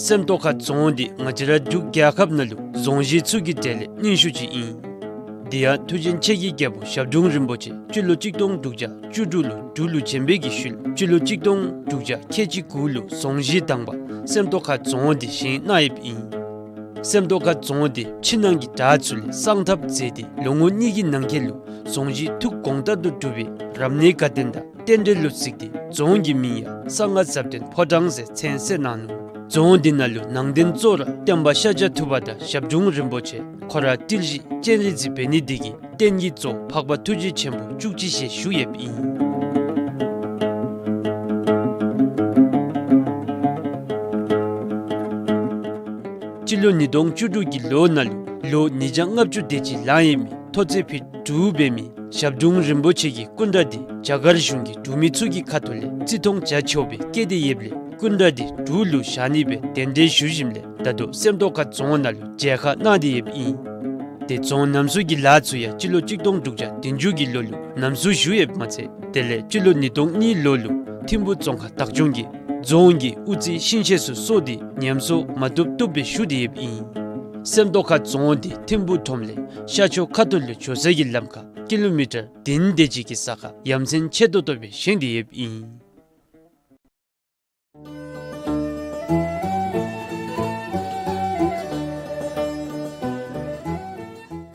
སེམས་རྟོགས་ཁ་རྫོང་འདི་ང་བཅས་ར་འབྲུག་རྒྱལ་ཁབ་ནང་ལུ་རྫོང་གཞི་ཚུ་གི་གྲས་ལས་རྙིང་ཤོས་ཅིག་ཨིན། དེ་ཡང་མཐུ་ཆེན་ཆེ་གི་རྒྱལ་པོ་ཞབས་དྲུང་རིན་པོ་ཆེ་སྤྱི་ལོ་གཅིག་སྟོང་དྲུག་བརྒྱ་བཅུ་དྲུག་ལུ་འབྲུག་ལུ་བྱོན་པའི་གི་ཤུལ་སྤྱི་ལོ་གཅིག་སྟོང་དྲུག་བརྒྱ་ཁལ་གཅིག་དགུ་ལུ་རྫོང་གཞི་དང་པ་སེམས་རྟོགས་ཁ་རྫོང་འདི་བཞེངས་གནང་ཡོདཔ་ཨིན། སེམས་རྟོགས་ཁ་རྫོང་འདི་ཕྱི་ནང་གི་བྲག་ཚུ་ལས་གསང་ཐབས་མཛད་དེ་ལོ་ངོ་གཉིས་ཀྱི་ནང་འཁོད་ལུ་རྫོང་གཞི་ཐུགས་དགོངས་ལྟར་དུ་གྲུབ་པའི་རབ་གནས་དགའ་སྟོན་དང་རྟེན་འབྲེལ་ལུ་གཟིགས་ཏེ་རྫོང་གི་མིང་ཡང་གསང་སྔགས་ཟབ་དོན་ཕོ་བྲང་ཟེར་མཚན་གསོལ་གནང་ནུག། རྫོང་འདི་ནང་ལུ་ནང་རྟེན་གཙོ་བོ་ར་སྟོན་པ་ཤཱཀྱ་ཐུབ་པ་དང་ཞབས་དྲུང་རིན་པོ་ཆེ་ཁོ་ར་ཏིལ་བཞི་སྤྱན་རས་གཟིགས་འབད་ནི་འདི་གིས་རྟེན་གྱི་གཙོ་བོ་འཕགས་པ་ཐུགས་རྗེ་ཆེན་པོ་བཅུ་གཅིག་ཞལ་བཞུགས་ཡོདཔ་ཨིན། སྤྱི་ལོ་ཉིས་སྟོང་བཅུ་དྲུག་གི་ལོ་ནང་ལུ་ལོ་ཉིས་བརྒྱ་ལྔ་བཅུ་དེ་ཅིག་ལང་ཡོད་མི་མཐོ་ཚད་ཕིཊ་དྲུག་འབད་མི་ཞབས་དྲུང་རིན་པོ་ཆེ་གི་སྐུ་འདྲ་འདི་རྒྱ་གར་གཞུང་གི་འབྲུག་མི་ཚུ་གི་ཁ་ཐུག་ལས་བརྩི་མཐོང་བྱ་ཆོག་པའི་བཀོད་དེ་ཡོདཔ་ལས་སྐུ་འདྲ་འདི་འབྲུག་ལུ་བཞག་ནི་སྦེ་གདན་འདྲེན་ཞུ་ཞིནམ་ལས་ད་ལྟོ་སེམས་རྟོགས་ཁ་རྫོང་ནང་ལུ་མཇལ་ཁ་གནང་སྟེ་ཡོདཔ་ཨིན། དེ་རྫོང་རྣམ་གསུམ་གྱི་ལཱ་ཚུ་ཡང་སྤྱི་ལོ་གཅིག་སྟོང་དྲུག་བརྒྱ་བདུན་ཅུ་གི་ལོ་ལུ་རྣམ་གསུམ་ཞུ་ཡོདཔ་མ་ཚད་དེ་ལས་སྤྱི་ལོ་ཉིས་སྟོང་གཉིས་ལོ་ལུ་ཐིམ་ཕུ་རྫོང་ཁག་བདག་སྐྱོང་གིས་རྫོང་གི་དབུ་རྩེ་ཤིང་ཤེལ་ཚུ་གསོ་སྟེ་ཉམས་གསོ་མ་བཏུབ་བཏུབ་སྦེ་ཞུ་སྟེ་ཡོདཔ་ཨིན། སེམས་རྟོགས་ཁ་རྫོང་འདི་ཐིམ་ཕུ་ཁྲོམ་ལས་ཤར་ཕྱོགས་ཁ་ཐུག་ལུ་འགྱོ་སའི་ལམ་ཁར་ཀི་ལོ་མི་ཊར་བདུན་དེ་ཅིག་གི་ས་ཁར་ཡ་མཚན་ཆེ་ཏོག་ཏོ་སྦེ་བཞེངས་ཏེ་ཡོདཔ་ཨིན།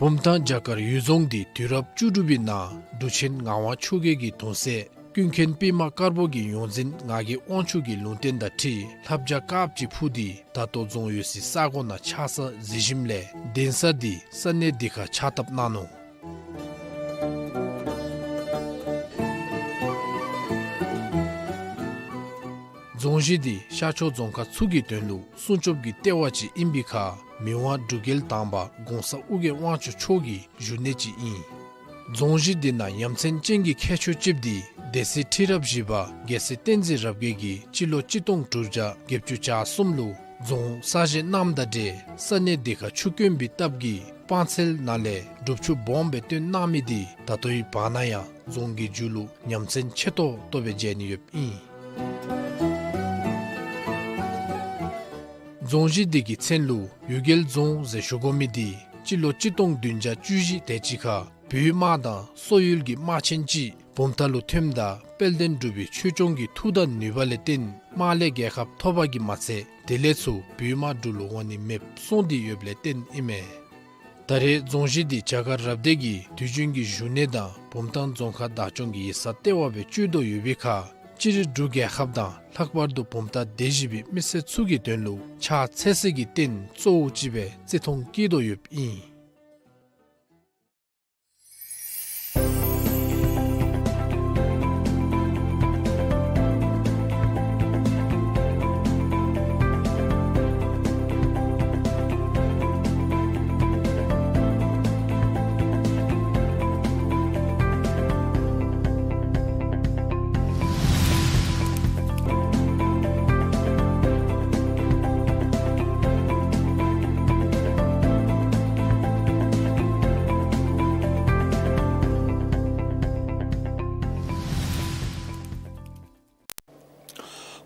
བུམ་ཐང་བྱ་དཀར་གཡུལ་རྫོང་འདི་དུས་རབས་བཅུ་དྲུག་པའི་ནང་འབྲུག་ཆེན་ངག་དབང་ཆོས་རྒྱལ་གྱི་གདུང་སྲས་ཀུན་མཁྱེན་པདྨ་དཀར་པོ་གི་ཡོངས་འཛིན་ངག་གི་དབང་ཕྱུག་གི་ལུང་བསྟན་དང་འཁྲིལ་ལྷ་བྱ་དཀརཔོ་ཅིག་འཕུར་ཏེ་ད་ལྟོ་རྫོང་ཡོད་སའི་ས་གོ་ནང་ཆགས་ས་གཟིགས་ཞིནམ་ལས་གདན་ས་འདི་ས་གནས་འདི་ཁར་ཕྱག་བཏབ་གནང་ནུག། རྫོང་གཞི་འདི་ཤར་ཕྱོགས་རྫོང་ཁག་ཚུ་གི་དོན་ལུ་སྲུང་སྐྱོབ་ཀྱི་ལྟེ་བ་ཅིག་ཨིན་པའི་ཁར་མི་དབང་འབྲུག་རྒྱལ་དང་པ་གོང་ས་ཨོ་རྒྱན་དབང་ཕྱུག་མཆོག་གི་བཞུགས་གནས་ཅིག་ཨིན། རྫོང་གཞི་འདི་ནང་ཡ་མཚན་ཅན་གྱི་ཁྱད་ཆོས་ཅིག་འདི་སྡེ་སྲིད་ཁྲི་རབས་བཞི་པ་རྒྱལ་སྲས་བསྟན་འཛིན་རབ་རྒྱས་ཀྱིས་སྤྱི་ལོ་གཅིག་སྟོང་དྲུག་བརྒྱ་བརྒྱད་ཅུ་གྱ་གསུམ་ལུ་རྫོང་གསར་བཞེངས་གནངམ་དང་འབྲེལ་ས་གནས་འདི་ཁར་ཆུ་དཀོན་པའི་སྟབས་ཀྱིས་སྤང་ཚལ་ནང་ལས་སྒྲུབ་ཆུ་སྦོམ་སྦེ་བཏོན་གནང་མི་འདི་ད་ལྟོའི་བར་ན་ཡང་རྫོང་གི་མཇུག་ལུ་ཡ་མཚན་ཆེ་ཏོག་ཏོ་སྦེ་མཇལ་ནི་ཡོདཔ་ཨིན། རྫོང་གཞི་འདི་གི་མཚན་ལུ་གཡུལ་རྒྱལ་རྫོང་ཟེར་ཞུ་དགོ་མི་འདི་སྤྱི་ལོ་གཅིག་སྟོང་བདུན་བརྒྱ་བཅུ་བཞི་དེ་ཅིག་ཁར་བོད་དམག་དང་སོག་ཡུལ་གྱི་དམག་ཆེན་ཅིག་ བུམ་ཐང་ལུ་ཐོནམ་ད་དཔལ་ལྡན་འབྲུག་པའི་ཆོས་སྐྱོང་གི་མཐུ་དང་ནུས་པ་ལས་བརྟེན་དམག་ལས་རྒྱལ་ཁ་ཐོབ་པ་གིས་མ་ཚད་དེ་ལས་ཚུར་བོད་དམག་འབྲུག་ལུ་འོང་ནི་མེདཔ་སོང་སྟེ་ཡོདཔ་ལས་བརྟེན་ཨིན་མས། ད་རེས་རྫོང་གཞི་འདི་བྱ་དཀར་རབ་སྡེ་གི་དུས་རྒྱུན་གྱི་བཞུགས་གནས་དང་བུམ་ཐང་རྫོང་ཁག་བདག་སྐྱོང་གི་ཡིག་ཚང་ལྟེ་བ་སྦེ་སྤྱོད་དོ་ཡོད་པའི་ཁར་སྤྱིར་འབྲུག་རྒྱལ་ཁབ་དང་ལྷག་པར་དུ་བུམ་ཐང་སྡེ་བཞི་པའི་མི་སེར་ཚུ་གི་དོན་ལུ་ཕྱག་འཚལ་སྲིད་ཀྱི་རྟེན་གཙོ་བོ་ཅིག་སྦེ་བརྩི་མཐོང་བསྐྱེད་དོ་ཡོདཔ་ཨིན།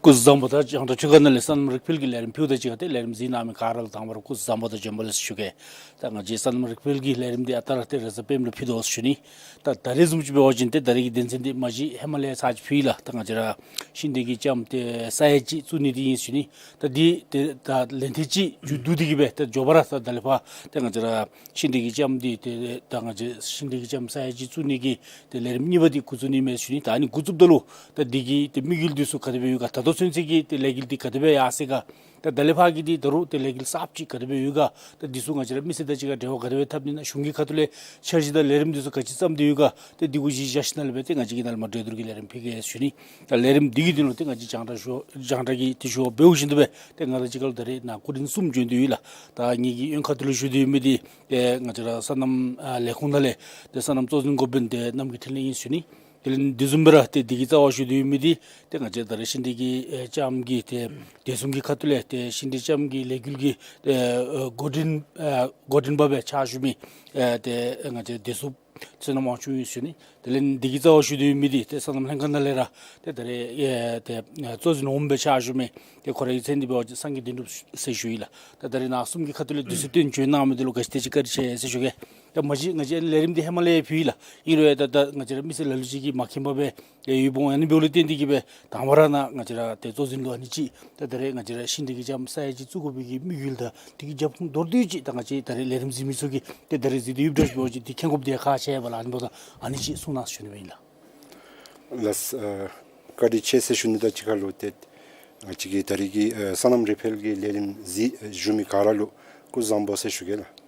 སྐུ་གཟུགས་བཟང་པོ། ད་རྒྱང་བསྒྲགས་ཁྲི་ཁ་ནང་ལས་སོ་ནམ་རིག་འཕེལ་གྱི་ལས་རིམ་ཕུལཝ་ད་གཅིག་ཁར་ཏེ་ལས་རིམ་གཟིགས་གནང་མི་ག་ར་ལུ་དང་པ་ར་སྐུ་གཟུགས་བཟང་པོ་དང་བྱོན་པ་ལེགས་སོ་ཞུ་གེ། ད་ང་བཅས་སོ་ནམ་རིག་འཕེལ་གྱི་ལས་རིམ་འདི་ཨ་རྟག་ར་ཏེ་རེས་གཟའ་སྤེནམ་ལུ་ཕུལ་དོ་ཞུ་ནི། ད་ད་རེས་བཟུམ་ཅིག་འབད་བ་ཅིན་ཏེ་ད་རེས་ཀྱི་དོན་ཚན་འདི་མ་གཞི་ཧེ་མ་ལས་ཚར་ཅིག་ཕུལ་ཡི་ལགས། ད་ང་བཅས་ར་ཤིང་འབྲས་ཀྱི་ལྕམ་ཏེ་ས་ཡ་གཅིག་བཙུགས་ནི་འདི་ཨིན་ཞུ་ནི། ད་འདི་ཏེ་ད་ལན་ཐེངས་གཅིག་མཇུག་བསྡུ་སྟེ་གི་སྦེ་ད་མགྱོགས་པ་ར་ད་ད་ལས་ཕར་ཏེ་ང་བཅས་ར་ཤིང་འབྲས་ཀྱི་ལྕམ་འདི་ཏེ་ད་ང་བཅས་ཤིང་འབྲས་ཀྱི་ལྕམ་ས་ཡ་གཅིག་བཙུགས་ནི་གི་ཏེ་ལས་རིམ་གཉིས་པ་འདི་འགོ་བཙུགས་ནི་མས་ཞུ་ནི། ད་ཨ་ནི་འགོ་བཙུགསཔ་ད་ལུ་ད་འདི་གི་ཏེ་དམིགས་ཡུལ་འདི་ཚུ་ག་དེ་སྦེ་ཡོད་ག། ད་ལྟོ་ཚུན་ཚོད་ཀྱི་ཏེ་ལས་འགུལ་འདི་ག་དེ་སྦེ་ཡར་སོ་ཡི་ག། ད་ད་ལས་ཕར་གྱི་འདི་ད་རུང་ཏེ་ལས་འགུལ་གསརཔ་ཅིག་ག་དེ་སྦེ་ཡོད་ག། ད་འདི་ཚུ་ང་བཅས་ར་མི་སེར་དང་གཅིག་ཁར་འབྲེལ་བ་ག་དེ་སྦེ་འཐབ་ནི་ཨིན་ན། གཞུང་གི་ཁ་ཐུག་ལས་འཆར་གཞི་དང་ལས་རིམ་འདི་ཚུ་ག་ཅི་བརྩམས་ཏེ་ཡོད་ག། ད་འདི་གུ་གཞི་བཞག་ཞིནམ་ལས་སྦེ་ཏེ་ང་བཅས་ཀྱིས་ནཱ་ལས་མར་གྲོས་བསྡུར་གྱི་ལས་རིམ་ཕུལ་གེ་ཞུ་ནི། ད་ལས་རིམ་འདི་གི་དོན་ལུ་ཏེ་ང་བཅས་རྒྱང་བསྒྲགས་ཞུ་རྒྱང་བསྒྲགས་ཀྱི་ཏེ་ཞུ་བ་འབདཝ་བཞིན་དུ་སྦེ་ཏེ་ང་ར་གཅིག་ཁར་ལུ་ད་རེས་ནཱ་སྐུ་མགྲོན་གསུམ་བྱོན་ཏེ་ཡོད་ལགས། ད་ངེ་གི་གཡོན་ཁ་ཐུག་ལུ་བཞུགས་ཏེ་ཡོད་མི་འདི་ཏེ་ང་བཅས་ར་སོ་ནམ་ཨ་ལས་ཁུངས་ནང་ལས་ཏེ་སོ་ནམ་གཙོ་འཛིན་འགོ་དཔོན་ཏེ་རྣམ་རྒྱལ་འཕྲིན་ལས་ཨིན་ཞུ་ནི། དེ་ལས་དེ་བཟུམ་སྦེ་ར་ཏེ་འདི་གི་རྩ་བར་བཞུགས་ཏེ་ཡོད་མི་འདི་ཏེ་ང་བཅས་ད་རེས་ཤིང་འབྲས་ཀྱི་ཨེ་ལྕམ་གྱི་ཏེ་བདེ་སྲུང་གི་ཁ་ཐུག་ལས་ཏེ་ཤིང་འབྲས་ལྕམ་གྱི་ལས་འགུལ་གྱི་ཨེ་འགོ་འདྲེན་ཨེ་འགོ་འདྲེན་པ་སྦེ་ཕྱག་ཞུ་མི་ཨེ་ཏེ་ང་བཅས་བདེ་སྲུང་བསོད་ནམས་དབང་ཕྱུག་ཨིན་ཞུ་ནི། དེ་ལས་འདི་གི་རྩ་བར་བཞུགས་ཏེ་ཡོད་མི་འདི་ཏེ་སོ་ནམ་ལྷན་ཁག་ནང་ལས་ར་ཏེ་ད་རེས་ཨེ་ཏེ་གཙོ་འཛིན་འོགམ་སྦེ་ཕྱག་ཞུ་མི་ཏེ་ཁོ་རའི་མཚན་འདི་འབད་བ་ཅིན་སངས་རྒྱས་བདེན་གྲུབ་ཟེར་ཞུ་ཡི་ལགས། ད་ད་རེས་ནཱ་གསུམ་གྱི་ཁ་ཐུག་ལས་དུས་ཚོད་བཏོན་བྱོན་གནང་མི་འདི་ལུ་ག་ཅི་དེ་ཅིག་བཀའ་དྲིན་ཆེ་ཟེར་ཞུ་གེ། ད་མ་གཞི་ང་བཅས་ལས་རིམ་འདི་ཧེ་མ་ལས་ཕུལ་ཡི་ལགས། ཨིན་རུང་ཡང་ད་ད་ང་བཅས་ར་མི་སེར་ལ་ལུ་ཅིག་གིས་མ་མཁྱེན་པ་སྦེ་ཡོདཔ་འོང་། ཨ་ནི་འབདཝ་ལས་བརྟེན་ཏེ་གི་སྦེ་དང་པ་ར་ནཱ་ང་བཅས་ར་ཏེ་གཙོ་འཛིན་ལུ་ཨ་ནི་ཅིག་ད་ད་རེས་ང་བཅས་ར་ཤིང་འབྲས་ཀྱི་ལྕམ་ས་ཡ་གཅིག་བཙུགས་དགོ་པའི་གི་དམིགས་ཡུལ་དང་དེ་གི་རྒྱབ་ཁུངས་མདོར་བསྡུས་ཅིག་ད་ང་བཅས་ད་རེས་ལས་རིམ་གཟིགས་མི་ཚུ་གིས་ཏེ་ད་རེས་གཟིགས་ཏེ་ཡོདཔ་འདྲཝ་ཅིག་འབད་བ་ཅིན་ཏེ་མཁྱེན་དགོཔ་འདི་ཁག་ཆེ་བས་ལགས། ཨ་ནི་འབདཝ་ད་ཨ་ནི་ཅིག་གསུང་གནང་ཟེར་ཞུ་ནི་སྦེ་ཨིན་ལགས། ལགས་སོ། ཨ་བཀའ་དྲིན་ཆེ་ཟེར་ཞུ་ནི་དང་གཅིག་ཁར་ལུ་ཏེ་ང་བཅས་ཀྱི་ད་རེས་ཀྱི་ཨེ་སོ་ནམ་རིག་འཕེལ་གྱི་ལས་རིམ་གཟིགས་ཨེ་བཞུགས་མི་ག་ར་ལུ་སྐུ་གཟུགས་བཟང་པོ་ཟེར་ཞུ་གེ་ལགས།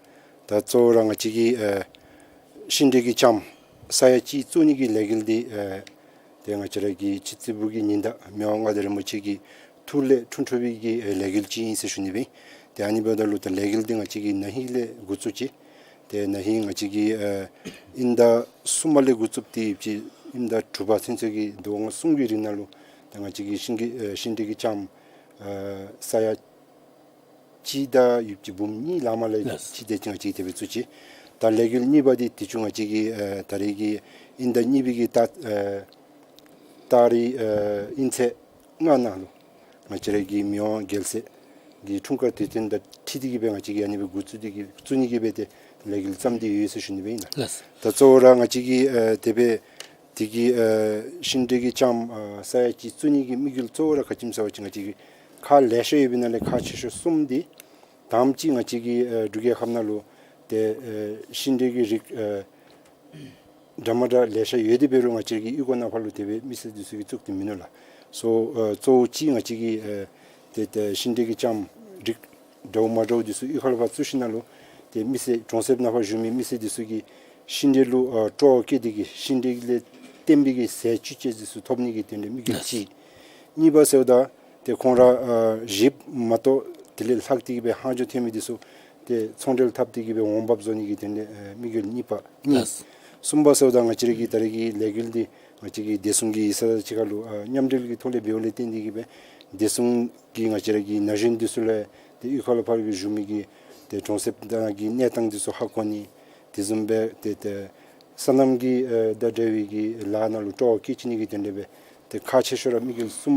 ད་གཙོ་བོ་ར་ང་བཅས་ཀྱི་ཨེ་ཤིང་འབྲས་ཀྱི་ལྕམ་ས་ཡ་གཅིག་བཙུགས་ནི་གི་ལས་འགུལ་འདི་ཨེ་ཏེ་ང་བཅས་ར་གི་སྤྱི་རྩིས་པུ་གི་ཉི་ཟླ་མི་དབང་མངའ་བདག་རིན་པོ་ཆེ་གི་ཐུགས་ལས་འཁྲུངས་འཁྲུངས་པའི་གི་ཨེ་ལས་འགུལ་ཅིག་ཨིན་ཟེར་ཞུ་ནི་སྦེ། ཏེ་ཨ་ནི་འབདཝ་ད་ལུ་ད་ལས་འགུལ་འདི་ང་བཅས་ཀྱིས་ན་ཧིང་ལས་འགོ་བཙུགས་ཅི། ཏེ་ན་ཧིང་ང་བཅས་ཀྱིས་ཨེ་དབྱིན་ཟླ་གསུམ་པ་ལས་འགོ་བཙུགས་ཏེ་ཡོད་ཅི། དབྱིན་ཟླ་དྲུག་པ་ཚུན་ཚོད་ཀྱི་ཟླཝ་ལྔ་གསུམ་གྱི་རིང་ནང་ལུ་ད་ང་བཅས་ཀྱིས་ཤིང་གི་ཨེ་ཤིང་འབྲས་ཀྱི་ལྕམ་ཨེ་ས་ཡ་གཅིག་དང་ཡོད་ཅི་འབུམ་གཉིས་ལང་མ་ལས་ལགས། ཅིག་དེ་ཅིག་ང་བཅས་ཀྱིས་དེ་སྦེ་བཙུགས་ཅི། ད་ལས་འགུལ་གཉིས་པ་འདི་དུས་ཅི་ང་བཅས་ཀྱིས་ཨེ་ད་རེས་ཀྱི་དབྱིན་ཟླ་གཉིས་པའི་གི་ཏ་ཨེ་ཏ་རིག་ཨེ་དབྱིན་ཚེས་ལྔ་ནང་ལུ་ང་བཅས་ར་གི་མི་དབང་རྒྱལ་སྲས་ཀྱི་འཁྲུངས་སྐར་དུས་སྟོན་དང་འཁྲིལ་ཏེ་གི་སྦེ་ང་བཅས་ཀྱིས་ཨ་ནི་སྦེ་འགོ་བཙུགས་ཏེ་གི་བཙུགས་ནི་གི་སྦེ་ཏེ་ལས་འགུལ་བརྩམས་ཏེ་ཡོད་ཟེར་ཞུ་ནི་སྦེ་ཨིན་ལགས། ལགས། ད་གཙོ་བོ་ར་ང་བཅས་ཀྱིས་ཨེ་དེ་སྦེ་དེ་གི་ཨེ་ཤིང་འབྲས་ཀྱི་ལྕམ་ཨེ་ས་ཡ་གཅིག་བཙུགས་ནི་གི་དམིགས་ཡུལ་གཙོ་བོ་ར་ག་ཅི་སྨོ་ཟེར་བ་ཅིན་ང་བཅས་ཀྱིས་ཁག་ལེ་ཤ་ཡོད་པའི་ནང་ལས་ཁག་ཆེ་ཤོས་གསུམ་འདི་དང་པ་ཅིག་ང་བཅས་ཀྱི་ཨེ་འབྲུག་རྒྱལ་ཁབ་ནང་ལུ་ཏེ་ཨེ་ཤིང་འབྲས་ཀྱི་རིགས་ཨེ་འདྲ་མ་འདྲ་ལེ་ཤ་ཡོད་དེ་འབད་རུང་ང་བཅས་ཀྱི་གཡུས་སྒོ་ནང་ཕར་ལུ་དེ་སྦེ་མི་སེར་འདི་ཚུ་གིས་བཙུགས་ཏེ་མིན་ནུག་ལགས། སོ་ཨ་གཙོ་བོ་ཅིག་ང་བཅས་ཀྱི་ཨ་ཏེ་ཏེ་ཤིང་འབྲས་ཀྱི་ལྕམ་རིགས་འདྲཝ་མ་འདྲཝ་འདི་ཚུ་གཡུས་ཁ་ལུ་ཕར་བཙུགས་ཞིནམ་ལས་ཏེ་མི་སེར་གྲོང་གསེབ་ནང་ཕར་བཞུགས་མི་མི་སེར་འདི་ཚུ་གིས་ཤིང་འབྲས་ལུ་ཨ་སྤྲོ་བ་བསྐྱེད་དེ་གིས་ཤིང་འབྲས་ལས་བརྟེན་པའི་གི་ཟས་བཅུད་ཅིག་འདི་ཚུ་ཐོབ་ནི་གི་དོན་ལས་དམིགས་ཡུལ་ཅིག། གཉིས་པ་ཟེརཝ་ད་ཏེ་ཁོང་ར་ཨ་གཞིས་མ་གཏོགས་དེ་ལས་ལྷག་སྟེ་གི་སྦེ་ཧང་ཇོ་ཐོན་མི་འདི་ཚུ་ཏེ་ཚོང་འབྲེལ་འཐབ་སྟེ་གི་སྦེ་འོང་འབབ་བཟོ་ནི་གི་དོན་ལས་ཨ་དམིགས་ཡུལ་གཉིས་པ་གཉིས། ལགས། གསུམ་པ་ཟེརཝ་ད་ང་བཅས་ར་གི་ད་རེས་ཀྱི་ལས་འགུལ་འདི་ང་བཅས་ཀྱི་བདེ་སྲུང་གི་ཡིག་ཚང་དང་གཅིག་ཁར་ལུ་ཨ་མཉམ་འབྲེལ་གྱི་ཐོག་ལས་འབདཝ་ལས་བརྟེན་ཏེ་གི་སྦེ་བདེ་སྲུང་གི་ང་བཅས་ར་གི་ན་གཞོན་འདི་ཚུ་ལས་ཏེ་གཡུས་ཁ་ལུ་ཕར་གྱི་བཞུགས་མི་གི་ཏེ་གྲོང་གསེབ་ནང་གི་གནས་སྟངས་འདི་ཚུ་ཧ་གོ་ནི། དེ་བཟུམ་སྦེ་ཏེ་ཏེ་སོ་ནམ་གྱི་ཨ་དང་འབྲེལ་བའི་གི་ལཱ་ནང་ལུ་སྤྲོ་བ་བསྐྱེད་བཅུག་ནི་གི་དོན་ལས་སྦེ་ཏེ་ཁག་ཆེ་ཤོས་ར་དམིགས་ཡུལ་གསུམ་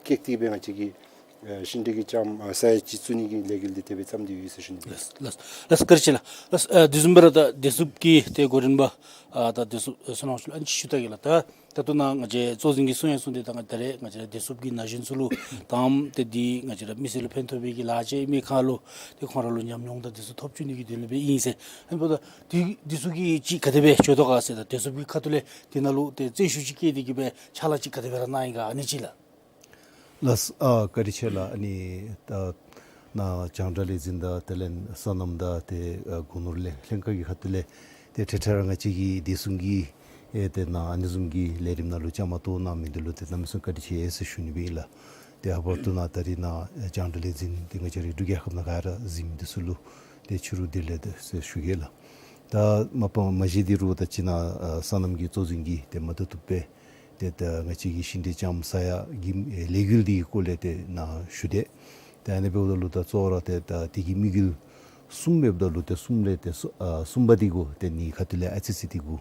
བསྐྱེད་དེ་སྦེ་ང་བཅས་ཀྱིས་ ཨ་ཤིང་འབྲས་ཀྱི་ལྕམ་ཨ་ས་ཡ་གཅིག་བཙུགས་ནི་གི་ལས་འགུལ་འདི་དེ་སྦེ་བརྩམས་ཏེ་ཡོད་ཟེར་ཞུ་ནི་ཨིན། ལགས་ལགས་ལགས། བཀའ་དྲིན་ཆེ་ལགས། ལགས་ཨ་དེ་བཟུམ་སྦེ་ར་ད་བདེ་སྲུངཔ་གི་ཏེ་གོ་རིམ་པ་ཨ་ད་བདེ་སྲུངཔ་ཨ་བསོད་ནམས་ལུ་ཨ་ནི་ཅིག་ཞུ་ད་གེ་ལགས། ད་ད་ལྟོ་ནཱ་ང་བཅས་གཙོ་འཛིན་གྱིས་གསུང་ཡང་གསུངས་ཏེ་ད་ང་ད་རེས་ང་བཅས་ར་བདེ་སྲུངཔ་གི་ན་གཞོན་ཚུ་ལུ་དང་ཏེ་འདི་ང་བཅས་ར་མི་སེར་ལུ་ཕན་ཐོགས་པའི་གི་ལཱ་ཅིག་ཨིན་མི་ཁར་ལུ་ཏེ་ཁོང་ར་ལུ་ཉམས་མྱོང་དང་འདི་ཚུ་ཐོབ་བཅུག་ནི་གི་དོན་ལུ་སྦེ་ཨིན་ཟེར། ཨ་ནི་འབདཝ་ད་འདི་འདི་ཚུ་གིས་ཅིག་ག་དེ་སྦེ་འགྱོ་དོ་ག་ཟེར་ད་བདེ་སྲུངཔ་གི་ཁ་ཐུག་ལས་འདི་ནང་ལུ་ཏེ་བརྩོན་ཤུགས་ཅིག་བསྐྱེད་དེ་གི་སྦེ་ཕྱག་ལཱ་ཅིག་ག་དེ་སྦེ་ར་གནང་ཡི་ག་ཨ་ནི་ཅིག་ལགས། ལགས་ཨ་བཀའ་དྲིན་ཆེ་ལགས། ཨ་ནི་ད་ནཱ་རྒྱང་བསྒྲགས་ལས་འཛིན་དང་དེ་ལས་སོ་ནམ་དང་ཏེ་ཨ་སྒོ་ནོར་ལས་ལྷན་ཁག་གི་ཁ་ཐུག་ལས་ཏེ་ཏེ་ཏེ་ར་ང་བཅས་ཀྱི་བདེ་སྲུང་གི་ཨེ་ཏེ་ནཱ་ཨ་ནི་བཟུམ་གྱི་ལས་རིམ་ནང་ལུ་བཅའ་མར་གཏོགས་གནང་མི་འདི་ལུ་ཏེ་གནམ་མེད་ས་མེད་བཀའ་དྲིན་ཆེ་ཟེར་ཞུ་ནི་སྦེ་ཨིན་ལགས། ཏེ་ལྷག་པར་དུ་ནཱ་ད་རིས་ནཱ་རྒྱང་བསྒྲགས་ལས་འཛིན་ཏེ་ང་བཅས་རའི་འབྲུག་རྒྱལ་ཁབ་ནང་ག་ར་གཟིགས་མི་འདི་ཚུ་ལུ་ཏེ་ཕྱི་རུ་བདེ་ལེགས་ཟེར་ཞུ་གེ་ལགས། ད་མ་པ་མ་གཞི་འདི་རུང་ད་ཅི་ནཱ་ཨ་སོ་ནམ་གྱི་གཙོ་འཛིན་གྱིས་ཏེ་མ་བཏུབ་བཏུབ་སྦེ་ཏེ་ད་ང་བཅས་ཀྱི་ཤིང་འབྲས་ལྕམ་ས་ཡ་གི་ཨེ་ལས་འགུལ་འདི་གི་སྐོར་ལས་ཏེ་ནཱ་ཞུ་དེས། ཏེ་ཨ་ནི་འབདཝ་ད་ལུ་ད་གཙོ་བོ་ར་ཏེ་ད་འདི་གི་དམིགས་ཡུལ་གསུམ་འབདཝ་ད་ལུ་ཏེ་གསུམ་ལས་ཏེ་གསུ་ཨ་གསུམ་པ་འདི་གུ་ཏེ་ནི་ཁ་ཐུག་ལས་ཨ་ཙི་ཙི་འདི་གུ་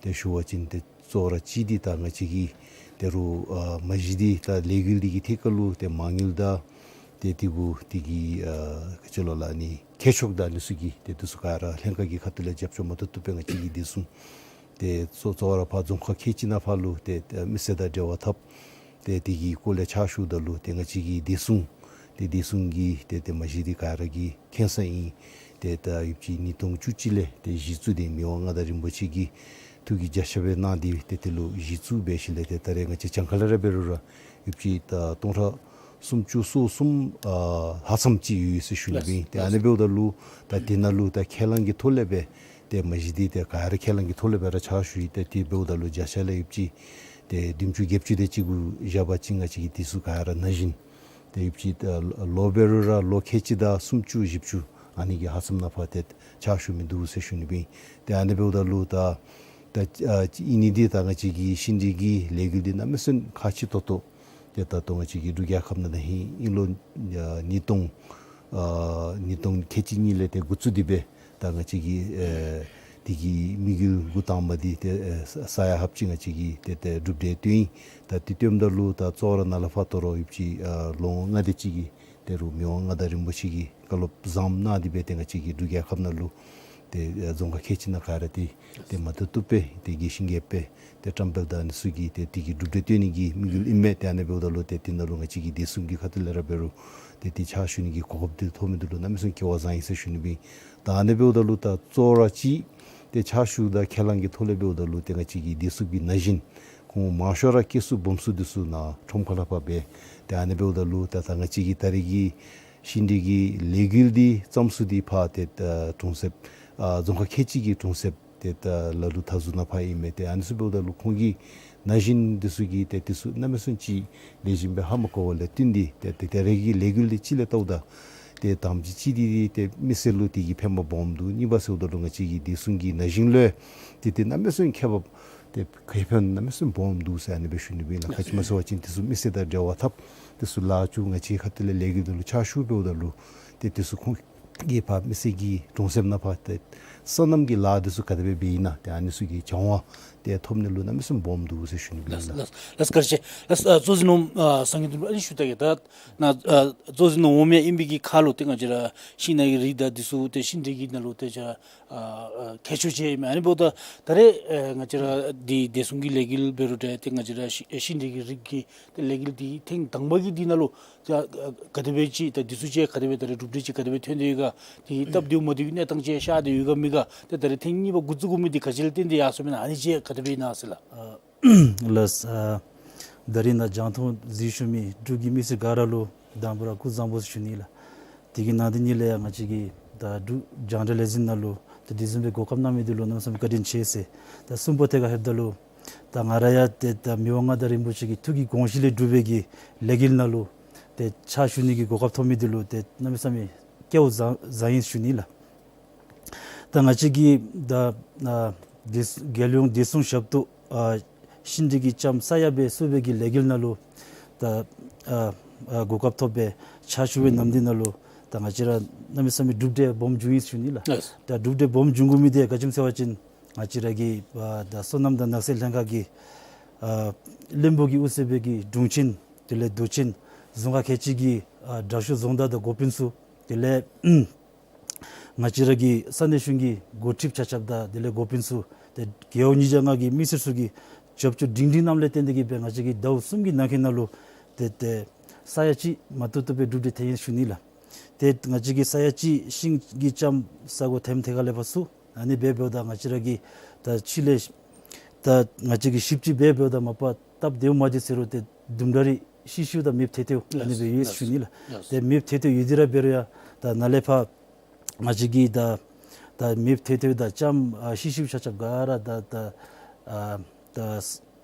ཏེ་ཞུ་བ་ཅིན་ཏེ་གཙོ་བོ་ར་གཅིག་འདི་ད་ང་བཅས་ཀྱི་ད་རུང་ཨ་མ་གཞི་འདི་ད་ལས་འགུལ་འདི་གི་ཐད་ཁར་ལུ་ཏེ་མ་དངུལ་དང་ཏེ་འདི་གུ་འདི་གི་ཨ་ག་ཅི་ལོ་ལགས་ཨ་ནི་མཁས་མཆོག་དང་ཨ་ནི་ཚུ་གི་ཏེ་འདི་ཚུ་ག་ར་ལྷན་ཁག་གི་ཁ་ཐུག་ལས་རྒྱབ་སྐྱོར་མ་བཏུབ་བཏུབ་སྦེ་ང་བཅས་ཀྱི་བདེ་སྲུང་ཏེ་གཙོ་གཙོ་བོ་ར་ཕར་རྫོང་ཁག་ཁལ་གཅིག་ནང་ཕར་ལུ་ཏེ་ཏེ་མི་སེར་དང་འབྲེལ་བ་འཐབ། ཏེ་འདི་གི་སྐོར་ལས་ཕྱག་ཞུཝ་ད་ལུ་ཏེ་ང་བཅས་ཀྱི་བདེ་སྲུང་ཏེ་བདེ་སྲུང་གི་ཏེ་ཏེ་མ་གཞི་འདི་ག་ར་གིས་མཁྱེན་གསལ་ཨིན། ཏེ་ད་ཡོདཔ་ཅིག་ཉིས་སྟོང་བཅུ་གཅིག་ལས་ཏེ་གཞི་བཙུགས་ཏེ་མི་དབང་མངའ་བདག་རིན་པོ་ཆེ་གི་ཐུགས་ཀྱི་བརྒྱ་ཆ་སྦེ་གནང་སྟེ་ཏེ་དེ་ལུ་གཞི་བཙུགས་འབད་ཞིནམ་ལས་ཏེ་ད་རེས་ང་བཅས་གྱངས་ཁ་ལས་ར་འབད་རུང་ར་ཡོདཔ་ཅིག་ད་སྟོང་ཕྲག་སུམ་ཅུ་སོ་གསུམ་ཨ་ལྷགཔ་ཙམ་ཅིག་ཡོད་ཟེར་ཞུ་ནི་སྦེ་ཨིན། ཏེ་ཨ་ནི་འབདཝ་ད་ལུ་ད་དེ་ནང་ལུ་ད་ཁས་བླངས་ཀྱི་ཐོག་ལས་སྦེ་ཏེ་མ་གཞི་འདི་ཏེ་ག་ར་ཁས་བླངས་ཀྱི་ཐོག་ལས་སྦེ་ར་ཕྱག་ཞུ་ཡི། ཏེ་དེ་འབདཝ་ད་ལུ་བརྒྱ་ཆ་ལས་ཡོདཔ་ཅིག་ཏེ་བདུན་ཅུ་བརྒྱད་ཅུ་དེ་ཅིག་གུ་བཞག་པ་ཅིན་ང་བཅས་ཀྱི་དེ་ཚུ་ག་ར་ན་གཞོན་ཏེ་ཡོདཔ་ཅིག་ད་ལོ་འབད་རུང་ར་ལོ་ཁལ་གཅིག་དང་སུམ་ཅུ་བཞི་བཅུ་ཨ་ནི་གི་ལྷགཔ་ཙམ་ནང་ཕར་ཏེ་ཕྱག་ཞུ་མི་འདུག་ཟེར་ཞུ་ནི་སྦེ་ཨིན། ཏེ་ཨ་ནི་འབདཝ་ད་ལུ་ད་ད་ཨ་ཨིན་ནི་འདི་ད་ང་བཅས་ཀྱི་ཤིང་འབྲས་ཀྱི་ལས་འགུལ་འདི་གནམ་མེད་ས་མེད་ཁག་ཆེ་ཏོག་ཏོ་ཏེ་ད་ལྟོ་ང་བཅས་ཀྱི་འབྲུག་རྒྱལ་ཁབ་ནང་ད་ཧིང་ཨིན་ལོ་ཨ་ཉིས་སྟོང་ཨ་ཉིས་སྟོང་ཁལ་གཅིག་གཉིས་ལས་ཏེ་འགོ་བཙུགས་ཏེ་སྦེ་ད་ང་བཅས་ཀྱི་ཨེ་འདི་གི་དམིགས་ཡུལ་འགོ་དང་པ་འདི་ཏེ་ཨེ་ས་ས་ཡ་ལྷགཔ་ཅིག་ང་བཅས་ཀྱིས་ཏེ་ཏེ་གྲུབ་འབྲས་བཏོན་ཡི། ད་འདི་བཏོནམ་ད་ལུ་ད་གཙོ་བོ་ར་ནཱ་ལས་ཕར་ད་རུང་ཡོདཔ་ཅིག་ཨ་ལོ་ངོ་ལྔ་དེ་ཅིག་གི་ད་རུང་མི་དབང་མངའ་བདག་རིན་པོ་ཆེ་གིས་བཀའ་སློབ་བཟངམ་གནང་སྟེ་སྦེ་ཏེ་ང་བཅས་ཀྱི་འབྲུག་རྒྱལ་ཁབ་ནང་ལུ་ཏེ་ཨེ་རྫོང་ཁག་ཁལ་གཅིག་ནང་ག་ར་ཏེ་ཏེ་མ་བཏུབ་བཏུབ་སྦེ་ཏེ་རྒྱས་ཤིང་རྒྱས་པ་སྦེ་ཏེ་བཀྲམ་སྤེལ་དང་ཨ་ནི་ཚུ་གི་ཏེ་འདི་གི་གྲུབ་འབྲས་བཏོན་ནི་གི་དམིགས་ཡུལ་ཨིན་མས། ཏེ་ཨ་ནི་འབདཝ་ད་ལུ་ཏེ་འདི་ནང་ལུ་ང་བཅས་ཀྱི་བདེ་སྲུང་གི་ཁ་ཐུག་ལས་ར་འབད་རུང་ཏེ་འདི་ཕྱག་ཞུ་ནི་གི་གོ་སྐབས་འདི་ཐོབ་མི་འདི་ལུ་གནམ་མེད་ས་མེད་སྐལ་བ་བཟང་ཡི་ཟེར་ཞུ་ནི་སྦེ་ཨིན། ད་ཨ་ནི་འབདཝ་ད་ལུ་ད་གཙོ་བོ་ར་ཅིག་ཏེ་ཕྱག་ཞུ་དང་ཁས་བླངས་ཀྱི་ཐོག་ལས་འབདཝ་ད་ལུ་ཏེ་ང་བཅས་ཀྱི་བདེ་སྲུང་གི་ན་གཞོན་ཁོང་མང་ཤོས་ར་སྐྱེས་སུ་སྦོམ་སུ་འདི་ཚུ་ནཱ་ཁྲོམ་ཁ་ལས་ཕར་སྦེ་ཏེ་ཨ་ནི་འབདཝ་ད་ལུ་ད་ད་ང་བཅས་ཀྱི་ད་རེས་ཀྱི་ཤིང་འབྲས་ཀྱི་ལས་འགུལ་འདི་བརྩམ་ས་འདི་ཕར་ཏེ་ད་གྲོང་གསེབ་ཨ་རྫོང་ཁག་ཁལ་གཅིག་གི་གྲོང་གསེབ་ཏེ་ད་ལ་ལུ་ད་ཟུར་ནང་ཕར་ཨིན་མས། ཏེ་ཨ་ནི་ཚུ་འབདཝ་ད་ལུ་ཁོང་གི་ན་གཞོན་འདི་ཚུ་གིས་ཏེ་འདི་ཚུ་གནམ་མེད་ས་མེད་ཅིག་ལེགས་ཤོམ་སྦེ་ཧ་མ་གོ་བ་ལས་བརྟེན་ཏེ་ཏེ་ཏེ་ད་རེས་ཀྱི་ལས་འགུལ་འདི་ཅིག་ལས་བལྟཝ་ད་ཏེ་དང་པ་ཅིག་གཅིག་འདི་འདི་ཏེ་མི་སེར་ལུ་འདི་གིས་ཕན་པ་སྦོམ་འདུག། གཉིས་པ་ཟེརཝ་ད་ལུ་ང་བཅས་ཀྱི་བདེ་སྲུང་གི་ན་གཞོན་ལུ་ཏེ་ཏེ་གནམ་མེད་ས་མེད་ཁེ་འབབ་ཏེ་ཁེ་ཕན་གནམ་མེད་ས་མེད་སྦོམ་འདུག་ཟེར་ཨ་ནི་སྦེ་ཞུ་ནི་སྦེ་ཨིན་ལགས། ག་ཅི་སྨོ་ཟེར་བ་ཅིན་འདི་ཚུ་མི་སེར་དང་འབྲེལ་བ་འཐབ། འདི་ཚུ་ལཱ་ཅིག་ང་བཅས་ཁ་ཐུག་ལས་ལས་འགུལ་འདི་ལུ་ཕྱག་ཞུ་འབདཝ་ད་ལུ་ཏེ་འདི་ཚུ་ཁོང་གིས་ཕར་མི་སེར་གྱི་གྲོང་གསེབ་ནང་ཕར་ཏེ་སོ་ནམ་གྱི་ལཱ་འདི་ཚུ་ག་དེ་སྦེ་འབད་ཡི་ན་ཏེ་ཨ་ནི་ཚུ་གི་སྦྱང་བ་ཏེ་ཐོབ་ནི་ལུ་གནམ་མེད་ས་མེད་སྦོམ་འདུག་ཟེར་ཞུ་ནི་སྦེ་ཨིན་ལགས། ལགས་ལགས་ལགས། བཀའ་དྲིན་ཆེ་ལགས། ཨ་གཙོ་འཛིན་ནོར་བུ་ཨ་སངས་རྒྱས་དོན་གྲུབ་ཨ་ནི་ཞུ་ད་གེ། ད་ནཱ་ཨ་གཙོ་འཛིན་ནོར་བུ་མེ་ཨིན་པའི་གི་ཁར་ལུ་ཏེ་ང་བཅས་ར་ཤིང་ནང་གི་རིགས་དང་འདི་ཚུ་ཏེ་ཤིང་འབྲས་ཀྱི་ནང་ལུ་ཏེ་ང་བཅས་ར་ཨ་ཨ་མཁས་མཆོག་ཅིག་ཨིན་མས། ཨ་ནི་འབདཝ་ད་ད་རེས་ཨེ་ང་བཅས་ར་འདི་བདེ་སྲུང་གི་ལས་འགུལ་འབད་རུང་འདྲ་ཏེ་ང་བཅས་ར་ཤིང་ཨེ་ཤིང་འབྲས་ཀྱི་རིགས་ཀྱི་ཏེ་ལས་འགུལ་འདི་ཐེངས་དང་པ་གི་འདི་ནང་ལུ་ཏེ་ཨ་ག་དེ་སྦེ་ཅིག་ད་འདི་ཚུ་ཅིག་ག་དེ་སྦེ་ད་རེས་གྲུབ་འབྲས་ཅིག་ག་དེ་སྦེ་ཐོན་ཏེ་ཡོད་ག། ཏེ་སྟབས་བདེཝ་མ་བདེཝ་གི་གནས་སྟངས་ཅིག་ཤར་ཏེ་ཡོད་ག་མེད་ག། ཏེ་ད་རེས་ཐེངས་གཉིས་པ་འགོ་བཙུགས་དགོ་མི་འདི་ག་ཅི་ལས་བརྟེན་ཏེ་ཡར་སོང་མི་ཨིན་ན་ཨ་ནི་ཅིག་ག་དེ་སྦེ་ཨིན་ན་ཟེར་ལགས། ཨ་ལགས། ཨ་ད་རིས་ནཱ་རྒྱང་མཐོང་གཟིགས་བཞུགས་མི་འབྲུག་གི་མི་སེར་ག་ར་ལུ་དང་པ་ར་སྐུ་གཟུགས་བཟང་པོ་ཟེར་ཞུ་ནི་ལགས། དེ་གི་ནང་དེ་ཉིད་ལས་ཡང་ང་བཅས་ཀྱི་ད་འབྲུག་རྒྱང་བསྒྲགས་ལས་འཛིན་ནང་ལུ་ད་དེ་བཟུམ་སྦེ་གོ་སྐབས་གནང་མི་འདི་ལུ་གནམ་མེད་ས་མེད་བཀའ་དྲིན་ཆེ་ཟེར། ད་གསུམ་པ་ཐད་ཁར་ལྷོདཔ་ད་ལུ་ད་ང་ར་ཡང་ཏེ་ད་མི་དབང་མངའ་བདག་རིན་པོ་ཆེ་གི་ཐུགས་ཀྱི་དགོངས་བཞེད་ལས་གྲུབ་པའི་གི་ལས་འགུལ་ནང་ལུ་ཏེ་ཕྱག་ཞུ་ནི་གི་གོ་སྐབས་ཐོབ་མི་འདི་ལུ་ཏེ་གནམ་མེད་ས་མེད་སྐལ་བ་བཟང་བཟང་ཡི་ཟེར་ཞུ་ནི་ལགས། ད་ང་བཅས་ཀྱི་ད་ཨ་བདེ་རྒྱལ་ཡོངས་བདེ་སྲུང་ཞབས་ཏོག་ཨ་ཤིང་འབྲས་ཀྱི་ལྕམ་ས་ཡ་སྦེ་བཙུགས་པའི་གི་ལས་འགུལ་ནང་ལུ་ད་ཨ་ཨ་གོ་སྐབས་ཐོབ་སྦེ་ཕྱག་ཞུ་བའི་ནམ་དུས་ནང་ལུ་ད་ང་བཅས་ར་གནམ་མེད་ས་མེད་གྲུབ་འབྲས་སྦོམ་བྱུང་ཡི་ཟེར་ཞུ་ནི་ལགས། ལགས། ད་གྲུབ་འབྲས་སྦོམ་བྱུང་དགོ་མི་འདི་ག་ཅི་སྨོ་ཟེར་བ་ཅིན་ང་བཅས་ར་གི་ཨ་ད་སོ་ནམ་དང་ནགས་ཚལ་ལྷན་ཁག་གིས་ཨ་བློན་པོ་གིས་དབུ་གཙོས་པའི་གི་དྲུང་ཆེན་དེ་ལས་མདོ་ཆེན་ རྫོང་ཁག་ཁལ་གཅིག་གི་ཨ་དྲག་ཤོས་རྫོང་བདག་དང་འགོ་དཔོན་ཚུ་དེ་ལས་ང་བཅས་ར་གི་ས་གནས་གཞུང་གི་འགོ་ཁྲིདཔ་ཆ་ཁྱབ་དང་དེ་ལས་འགོ་དཔོན་ཚུ་ཏེ་རྒེད་འོག་ཉིས་བརྒྱ་ལྔ་གི་མི་སེར་ཚུ་གི་རྒྱབ་སྐྱོར་སྒྲིང་སྒྲིང་གནངམ་ལས་བརྟེན་ཏེ་གིས་སྦེ་ང་བཅས་ཀྱིས་ཟླཝ་གསུམ་གྱི་ནང་འཁོད་ནང་ལུ་ཏེ་ཏེ་ས་ཡ་གཅིག་མ་ཏོག་ཏོ་སྦེ་གྲུབ་སྟེ་ཐོན་ཡི་ཟེར་ཞུ་ནི་ལགས། ཏེ་ང་བཅས་ཀྱིས་ས་ཡ་གཅིག་ཤིང་གི་ལྕངམ་ས་གོ་ཐེམ་ཐེ་ཁ་ལས་ཕར་བཙུགས། ཨ་ནི་སྦེ་འབདཝ་ད་ང་བཅས་ར་གི་ད་ཕྱི་ལས་ད་ང་བཅས་ཀྱིས་ཞིབ་དཔྱད་འབད་འབདཝ་ད་མ་པ་སྟབས་བདེཝ་མ་བདེཝ་ཟེར་རུང་ཏེ་དུམ་གྲ་རེ་ཤི་ཤིཝ་དང་མེདཔ་ཐལ་ཐལཝ་ཨ་ནི་སྦེ་ཡོད་ཟེར་ཞུ་ནི་ལགས། ཏེ་མེདཔ་ཐལ་ཐལཝ་ཡོད་དེ་ར་འབད་རུང་ཡང་ད་ནཱ་ལས་ཕར་ང་བཅས་ཀྱིས་ད་ད་མེདཔ་ཐལ་ཐལཝ་དང་ལྕངམ་ཨ་ཤི་ཤིཝ་ཆ་ཁྱབ་ག་ར་ད་ད་ཨ་ད་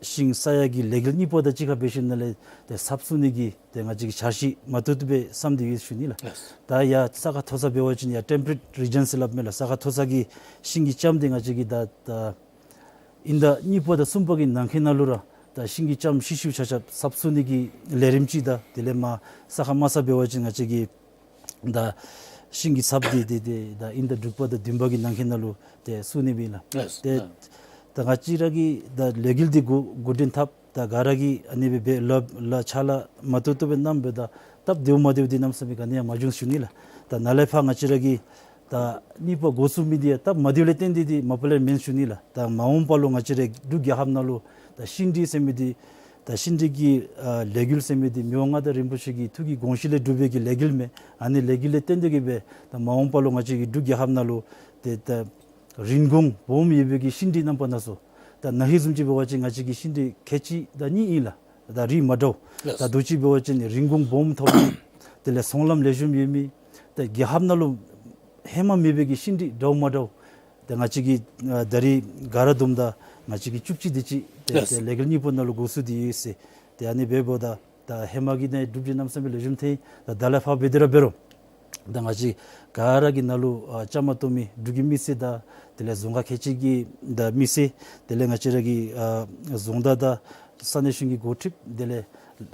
ཤིང་ས་ཡ་གི་ལས་འགུལ་གཉིས་པ་དང་གཅིག་ཁར་འབད་ཞིནམ་ལས་ཏེ་གསརཔ་བཙུགས་ནི་གི་ཏེ་ང་བཅས་ཀྱིས་འཆར་གཞི་མ་ཏོག་ཏོ་སྦེ་བསམ་སྟེ་ཡོད་ཟེར་ཞུ་ནི་ལགས། ད་ཡར་ས་ཁ་མཐོ་ས་འབད་བ་ཅིན་ཡར་ཊེམ་པ་རེཊ་རི་ཇཱན་ཟེར་སླབ་མས་ལགས། ས་ཁ་མཐོ་ས་གི་ཤིང་གི་ལྕངམ་འདི་ང་བཅས་ཀྱིས་ད་ད་དབྱིན་ཟླ་གཉིས་པ་དང་གསུམ་པ་གི་ནང་འཁོད་ནང་ལུ་ར་ད་ཤིང་གི་ལྕངམ་ཤི་ཤིཝ་ཆ་ཁྱབ་གསརཔ་བཙུགས་ནི་གི་ལས་རིམ་ཅིག་དང་དེ་ལས་མར་ས་ཁ་དམའ་ས་འབད་བ་ཅིན་ང་བཅས་ཀྱིས་ད་ཤིང་གི་ཚབ་འདི་འདི་འདི་ད་དབྱིན་ཟླ་དྲུག་པ་དང་བདུན་པ་གི་ནང་འཁོད་ནང་ལུ་ཏེ་བཙུགས་ནི་ཨིན་ལགས། ཏེ་ད་ང་བཅས་ར་གིས་ད་ལས་འགུལ་འདི་འགོ་འགོ་འདྲེན་འཐབ་ད་ག་ར་གིས་ཨ་ནི་སྦེ་འབད་ལཱ་ཕྱག་ལཱ་མ་ཏོག་ཏོ་སྦེ་གནངམ་ད་སྟབས་བདེཝ་མ་བདེཝ་འདི་གནམ་མེད་ས་མེད་ག་ནི་ཡང་མ་བྱུང་ཟེར་ཞུ་ནི་ལགས། ད་ནཱ་ལས་ཕར་ང་བཅས་ར་གིས་ད་གཉིས་པ་འགོ་བཙུགས་མི་འདི་ཡང་སྟབས་མ་བདེཝ་ལས་བརྟེན་ཏེ་འདི་མ་པ་ལས་མེན་ཟེར་ཞུ་ནི་ལགས། ད་མ་འོངས་པ་ལུ་ང་བཅས་རའི་འབྲུག་རྒྱལ་ཁབ་ནང་ལུ་ད་ཤིང་འབྲས་ཟེར་མི་འདི་ད་ཤིང་འབྲས་ཀྱི་ཨ་ལས་འགུལ་ཟེར་མི་འདི་མི་དབང་མངའ་བདག་རིན་པོ་ཆེ་གི་ཐུགས་ཀྱི་དགོངས་བཞེད་ལས་གྲུབ་པའི་གི་ལས་འགུལ་མས། ཨ་ནི་ལས་འགུལ་ལས་བརྟེན་ཏེ་གིས་སྦེ་ད་མ་འོངས་པ་ལུ་ང་བཅས་ཀྱི་འབྲུག་རྒྱལ་ཁབ་ནང་ལུ་ཏེ་ད་རིན་གོང་སྦོམ་ཡོད་པའི་གི་ཤིང་འབྲས་རྣམ་པ་སྣ་ཚོགས། ད་ན་ཧིང་བཟུམ་ཅིག་འབད་བ་ཅིན་ང་བཅས་ཀྱི་ཤིང་འབྲས་ཁལ་གཅིག་དང་གཉིས་ཨིན་ལགས། ད་རིགས་མ་འདྲཝ། ད་ད་ལྟོ་ཅིག་འབད་བ་ཅིན་རིན་གོང་སྦོམ་ཐོབ་མི་དེ་ལས་ཚོང་ལམ་ལེགས་ཤོམ་ཡོད་མི་ད་རྒྱལ་ཁབ་ནང་ལུ་ཧེ་མ་མེད་པའི་གི་ཤིང་འབྲས་འདྲཝ་མ་འདྲཝ། ད་ང་བཅས་ཀྱིས་ཨ་ད་རིས་ག་ར་བསྡོམས་ད་ང་བཅས་ཀྱིས་བཅུ་གཅིག་དེ་ཅིག་ཏེ་ཏེ་ལས་འགུལ་གཉིས་པ་ནང་ལུ་འགོ་བཙུགས་ཏེ་ཡོད་ཟེར། ཏེ་ཨ་ནི་འབདཝ་ད་ད་ཧེ་མ་གི་ནང་གྲུབ་འབྲས་གནམ་མེད་ས་མེད་ལེགས་ཤོམ་ཐོན། ད་ད་ལས་ཕར་འབད་དེ་ར་འབད་རུང་ད་ང་བཅས་ག་ར་གི་ནང་ལུ་ཨ་བཅའ་མར་གཏོགས་མི་འབྲུག་གི་མི་སེར་དང་དེ་ལས་རྫོང་ཁག་ཁལ་གཅིག་གི་ད་མི་སེར་དེ་ལས་ང་བཅས་ར་གི་ཨ་རྫོང་བདག་དང་ས་གནས་གཞུང་གི་འགོ་ཁྲིདཔ་དེ་ལས་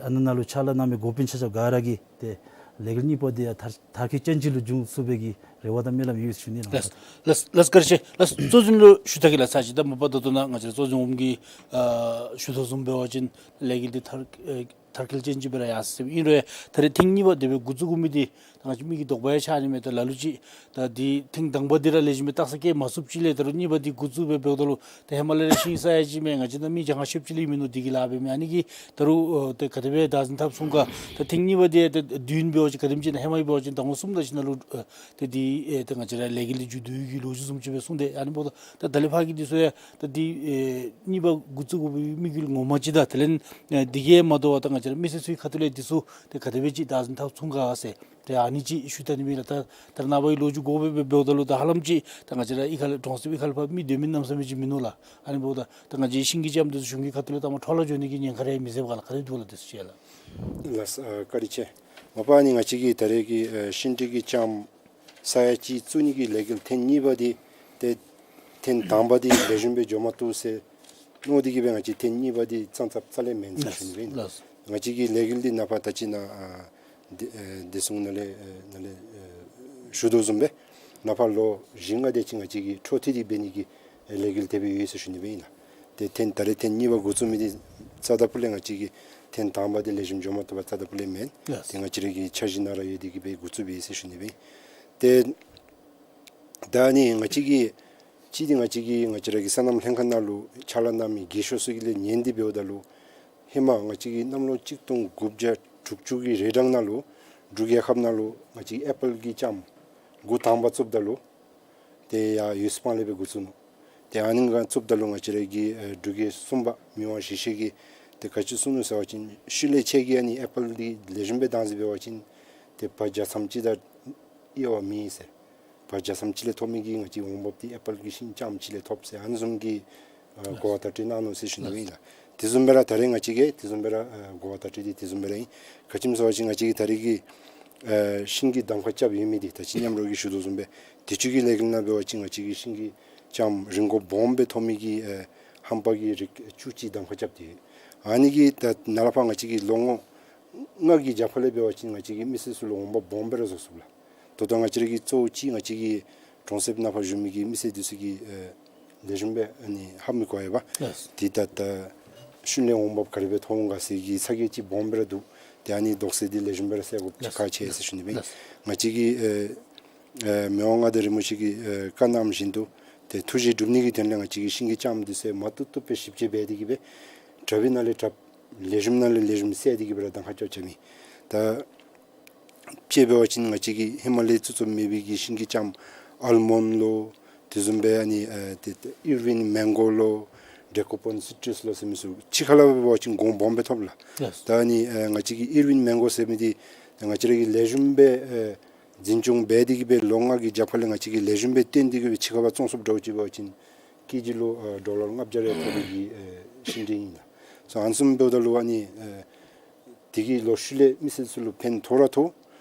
ཨ་ནཱ་ནང་ལུ་ཕྱག་ལཱ་གནང་མི་འགོ་དཔོན་ཆ་ཁྱབ་ག་ར་གིས་ཏེ་ལས་འགུལ་གཉིས་པ་འདི་ཡང་མཐར་མཐར་འཁྱོལ་ཅན་ཅིག་ལུ་འགྱོ་ཚུགས་པའི་གི་རེ་བ་དང་སྨོན་ལམ་ཡོད་ཟེར་ཞུ་ནི་ལགས། ལགས་ལགས་བཀའ་དྲིན་ཆེ་ལགས། གཙོ་འཛིན་ལུ་ཞུ་ད་གེ་ལགས། ཚར་གཅིག་ད་མ་པ་ད་ལྟོ་ནཱ་ང་བཅས་གཙོ་འཛིན་འོགམ་གིས་ཨ་ཞུ་དོ་བཟུམ་འབད་བ་ཅིན་ལས་འགུལ་འདི་མཐར་ཨེ་མཐར་འཁྱོལ་ཅན་ཅིག་སྦེ་ར་ཡར་སོ་ཡི། ཨིན་རུང་ད་རེས་ཐེངས་གཉིས་པ་དེ་སྦེ་འགོ་བཙུགས་དགོ་མི་འདི་ད་ང་བཅས་མི་གི་དོགས་པ་ཡང་ཆགས་ནི་མས། ད་ལ་ལུ་ཅིག་ད་འདི་ཐེངས་དང་པ་འདི་ར་ལེགས་ཤོམ་སྦེ་རྟགས་གསལ་བཀལ་མ་ཚུགསཔ་ཅིག་ལས་ད་རུང་གཉིས་པ་འདི་འགོ་བཙུགས་སྦེ་འབདཝ་ད་ལུ་ཏེ་ཧེ་མ་ལས་ར་ཤིང་ས་ཡ་ཅིག་མས། ང་བཅས་ནང་མི་གྱངས་ཁ་ཤོརཝ་ཅིག་ལས་མིན་ནུག། འདི་གིས་ལཱ་འབད་མི་ཨ་ནི་གིས་ད་རུང་ཨ་ཏེ་ག་དེ་སྦེ་བདག་འཛིན་འཐབ་ཚུགས་ག། ད་ཐེངས་གཉིས་པ་འདི་ཏེ་བདུན་འབད་བ་ཅིན་ག་དེམ་ཅིག་ཨིན་ན། ཧེ་མ་འབད་བ་ཅིན་ཟླ་ངོ་གསུམ་དེ་ཅིག་ནང་ལུ་ཨ་ཏེ་འདི་ཨེ་ཏེ་ང་བཅས་ར་ལས་འགུལ་འདི་མཇུག་བསྡུ་ནི་གི་ལོ་རྒྱུས་བཟུམ་ཅིག་སྦེ་གསུངས་ཏེ། ཨ་ནི་འབདཝ་ད་ད་ལས་ཕར་གྱི་འདི་ཚུ་ཡང་ད་འདི་ཨེ་གཉིས་པ་འགོ་བཙུགས་དགོ་པའི་དམིགས་ཡུལ་ངོ་མ་ཅིག་དང་དེ་ལས་ཨེ་འདི་གིས་མ་དོ་བར་ད་ང་བཅས་ར་མི་སེར་ཚུའི་ཁ་ཐུག་ལས་འདི་ཚུ་ཏེ་ག་དེ་སྦེ་ཅིག་བདག་འཛིན་འཐབ་ཚུགས་ག་ཟེར། ཏེ་ཨ་ནི་ཅིག་ཞུ་ད་ནི་མས་ལགས། ད་ད་རེས་ནངས་པ་གི་ལོ་རྒྱུས་འགོ་སྦེ་འབདཝ་ད་ལུ་ད་ཧ་ལམ་ཅིག་ད་ང་བཅས་ར་གཡུས་ཁ་ལས་གྲོང་གསེབ་གཡུས་ཁ་ལས་ཕར་མི་སྡོད་མི་གནམ་མེད་ས་མེད་ཅིག་མིན་ནུག་ལགས། ཨ་ནི་འབདཝ་ད་ད་ང་བཅས་ཤིང་གི་ལྕངམ་འདི་ཚུ་གཞུང་གི་ཁ་ཐུག་ལས་ད་མ་འཕྲོ་བརླག་འགྱོ་ནི་གི་ཉེན་ཁ་རེ་མི་འཛེམ་ག་ལགས། ག་དེ་འདུག་ལགས། འདི་ཚུ་ཅིག་ལགས། ལགས་སོ། ཨ་བཀའ་དྲིན་ཆེ། མ་པ་ཨ་ནི་ང་བཅས་ཀྱིས་ད་རེས་ཀྱི་ཨ་ཤིང་འབྲས་ཀྱི་ལྕངམ་ས་ཡ་གཅིག་བཙུགས་ནི་གི་ལས་འགུལ་ཐེངས་གཉིས་པ་འདི་ཏེ་ཐེངས་དང་པ་འདི་ལེགས་ཤོམ་སྦེ་འགྱོ་མ་བཏུབ་ཟེར་མནོ་སྟེ་གིས་སྦེ་ང་བཅས་ཐེངས་གཉིས་པ་འདི་ཙང་ཙང་རྩ་ལས་མེན་ཟེར་ཞུ་ནི་སྦེ་ཨིན། ལགས་སོ། ང་བཅས་ཀྱི་ལས་འགུལ་འདི་ནཱ་ཕར་ད་ཅི་ནཱ་ཨ་བདེ་ཨེ་བདེ་སྲུང་ནང་ལས་ཨེ་ནང་ལས་ཨེ་ཞུ་དོ་བཟུམ་སྦེ་ནཱ་ཕར་ལོ་བཞི་ལྔ་དེ་ཅིག་ང་བཅས་ཀྱིས་འཕྲོ་མཐུད་དེ་འབད་ནི་གི་ཨེ་ལས་འགུལ་དེ་སྦེ་ཡོད་ཟེར་ཞུ་ནི་སྦེ་ཨིན་ལགས། ཏེ་ཐེངས་ད་རེས་ཐེངས་གཉིས་པ་འགོ་བཙུགས་མི་འདི་རྩ་དང་ཕུ་ལས་ང་བཅས་ཀྱིས་ཐེངས་དང་པ་འདི་ལེགས་ཤོམ་འགྱོ་མ་བཏུབ་པར་རྩ་དང་ཕུ་ལས་མེན། ཡེས། ཏེ་ང་བཅས་ར་གི་འཆར་གཞི་ནང་ར་ཡོད་དེ་གིས་སྦེ་འགོ་བཙུགས་པས་ཟེར་ཞུ་ནི་སྦེ་ཨིན། ཏེ་ད་ཨ་ནི་ང་བཅས་ཀྱིས་གཅིག་འདི་ང་བཅས་ཀྱིས་ང་བཅས་ར་གི་སོ་ནམ་ལྷན་ཁག་ནང་ལུ་ཕྱག་ལཱ་གནང་མི་རྒས་ཤོས་ཚུ་གི་ལས་ཉན་ཏེ་འབདཝ་ད་ལུ་ཧེ་མ་ང་བཅས་ཀྱིས་གནམ་ལོ་གཅིག་སྟོང་དགུ་བརྒྱ་དྲུག་ཅུ་གི་རེ་གྲངས་ནང་ལུ་འབྲུག་རྒྱལ་ཁབ་ནང་ལུ་ང་བཅས་ཀྱིས་ཨེ་པཱལ་གྱི་ལྕངམ་འགོ་དང་པ་བཙུགསཔ་ད་ལུ་ཏེ་ཡར་ཡུས་སྤང་ལས་སྦེ་འགོ་བཙུགས་ནུག། ཏེ་ཨ་ནི་སྒང་བཙུགསཔ་ད་ལུ་ང་བཅས་ར་གི་ཨེ་འབྲུག་རྒྱལ་གསུམ་པ་མི་དབང་ཞི་བྱེད་ཀྱིས་ཏེ་ག་ཅི་གསུངས་ནུག་ཟེར་བ་ཅིན་ཤུལ་ལས་ཁྱེད་ཀྱིས་ཨ་ནི་ཨེ་པཱལ་འདི་ལེགས་ཤོམ་སྦེ་བདག་འཛིན་འབད་བ་ཅིན་ཏེ་བ་བརྒྱ་ཐམ་ཅིག་དང་དབྱེ་བ་མེད་ཟེར། བ་བརྒྱ་ཐམ་ཅིག་ལས་ཐོབ་མི་གི་ང་བཅས་འོང་འབབ་འདི་ཨེ་པཱལ་གྱི་ཤིང་ལྕངམ་ཅིག་ལས་ཐོབ་ཟེར་ཨ་ནི་བཟུམ་གྱི་ཨ་གོ་བ་བརྡ་སྤྲོད་གནང་ནུག་ཟེར་ཞུ་ནི་སྦེ་ཨིན་ལགས། དེ་བཟུམ་སྦེ་ར་ད་རེས་ང་བཅས་ཀྱིས་དེ་བཟུམ་སྦེ་ར་ཨ་གོ་བ་བརྡ་སྤྲོད་འདི་དེ་བཟུམ་སྦེ་ར་ཨིན། ག་ཅི་སྨོ་ཟེར་བ་ཅིན་ང་བཅས་ཀྱིས་ད་རེས་ཀྱི་ཨ་ཤིང་གི་གདམ་ཁ་རྐྱབ་ཡོད་མི་འདི་ད་ཅི་མཉམ་རོགས་ཀྱིས་ཞུ་དོ་བཟུམ་སྦེ་དུས་ཅི་གི་ལས་འགུལ་ནང་འབད་བ་ཅིན་ང་བཅས་ཀྱིས་ཤིང་གི་ལྕངམ་རིན་གོང་སྦོམ་སྦེ་ཐོབ་མི་གི་ཨ་ཧམ་པ་གི་རིགས་བཅུ་གཅིག་གདམ་ཁ་རྐྱབ་སྟེ་ཡོད། ཨ་ནི་གིས་ད་ནཱ་ལས་ཕར་ང་བཅས་ཀྱིས་ལོ་ངོ་ལྔ་གི་རྒྱབ་ཁ་ལས་འབད་བ་ཅིན་ང་བཅས་ཀྱིས་མི་སེར་ཚུ་ལུ་འོང་འབབ་སྦོམ་སྦེ་ར་བཟོ་ཚུགས་ལགས། ད་ལྟོ་ང་བཅས་ར་གི་གཙོ་བོ་ཅིག་ང་བཅས་ཀྱི་གྲོང་གསེབ་ནང་ཕར་བཞུགས་མི་གི་མི་སེར་འདི་ཚུ་གིས་ཨེ་ལེགས་ཤོམ་སྦེ་ཨ་ནི་ཧ་མི་གོ་བས་པ། ཡེས། ཏེ་ད་ད་ཤུལ་ལས་འོང་འབབ་ག་དེ་སྦེ་ཐོབ་འོང་ག་ཟེར་གྱི་ཚ་གྱང་ཅིག་སྦོམ་སྦེ་ར་འདུག། ཏེ་ཨ་ནི་དོགས་སེལ་འདི་ལེགས་ཤོམ་སྦེ་ར་སེལ་དགོཔ་ཅིག་ཁག་ཆེ་ཟེར་ཞུ་ནི་ཨིན་པས། ལགས། ང་བཅས་ཀྱི་ཨེ་ཨེ་མི་དབང་མངའ་བདག་རིན་པོ་ཆེ་གིས་ཨེ་བཀའ་གནངམ་བཞིན་དུ་ཏེ་ཐུགས་བཞེད་སྒྲུབ་ནི་གི་དོན་ལས་ང་བཅས་ཀྱི་ཤིང་གི་ལྕངམ་འདི་ཚུ་མ་བཏུབ་བཏུབ་སྦེ་ཞིབ་དཔྱད་འབད་དེ་གིས་སྦེ་དྲགཔ་ཨིན་ན་ལས་དྲགཔ་ལེགས་ཤོམ་ཨིན་ན་ལས་ལེགས་ཤོམ་སེལ་ཏེ་གིས་སྦེ་ར་གདམ་ཁ་རྐྱབ་རྐྱབ་མི། ད་དཔྱེ་འབད་བ་ཅིན་ང་བཅས་ཀྱི་ཧི་མ་ལའི་རྩུབ་རྩུབ་མེད་པའི་གི་ཤིང་གི་ལྕངམ་ཨལ་མོན་ལོ། དེ་བཟུམ་སྦེ་ཨ་ནི་ཨེ་ཏེ་ཏེ་ཨིར་ཝིན་མེང་གོ་ལོ། ཌེ་ཀོ་པོན་སི་ཊྲུས་ལོ་ཟེར་མི་ཚུ་ཕྱི་ཁ་ལས་འབད་བ་ཅིན་གོང་སྦོམ་སྦེ་ཐོབ་ལགས། ལགས། ད་ཨ་ནི་ཨེ་ང་བཅས་ཀྱི་ཨིར་ཝིན་མེང་གོ་ཟེར་མི་འདི་ང་བཅས་ར་གིས་ལེགས་ཤོམ་སྦེ་ཨེ་འཛིན་སྐྱོང་འབད་དེ་གིས་སྦེ་ལོ་ལྔ་གི་རྒྱབ་ཁ་ལས་ང་བཅས་ཀྱིས་ལེགས་ཤོམ་སྦེ་བཏོན་ཏེ་གིས་སྦེ་ཕྱི་ཁ་ལས་བཙོང་ཚུགསཔ་འདྲཝ་ཅིག་འབད་བ་ཅིན་ཀེ་ཇི་ལུ་ཨེ་ཌོ་ལར་ལྔ་བརྒྱ་རེ་ཐོབ་པའི་གི་ཨེ་ཤིང་འབྲས་ཨིན་ལགས། སོ་ཨ་ནི་བཟུམ་འབདཝ་ད་ལུ་ཨ་ནི་ཨེ་དེ་གིས་ལོག་ཤུལ་ལས་མི་སེར་ཚུ་ལུ་ཕན་ཐོགས་ར་ཐོགས།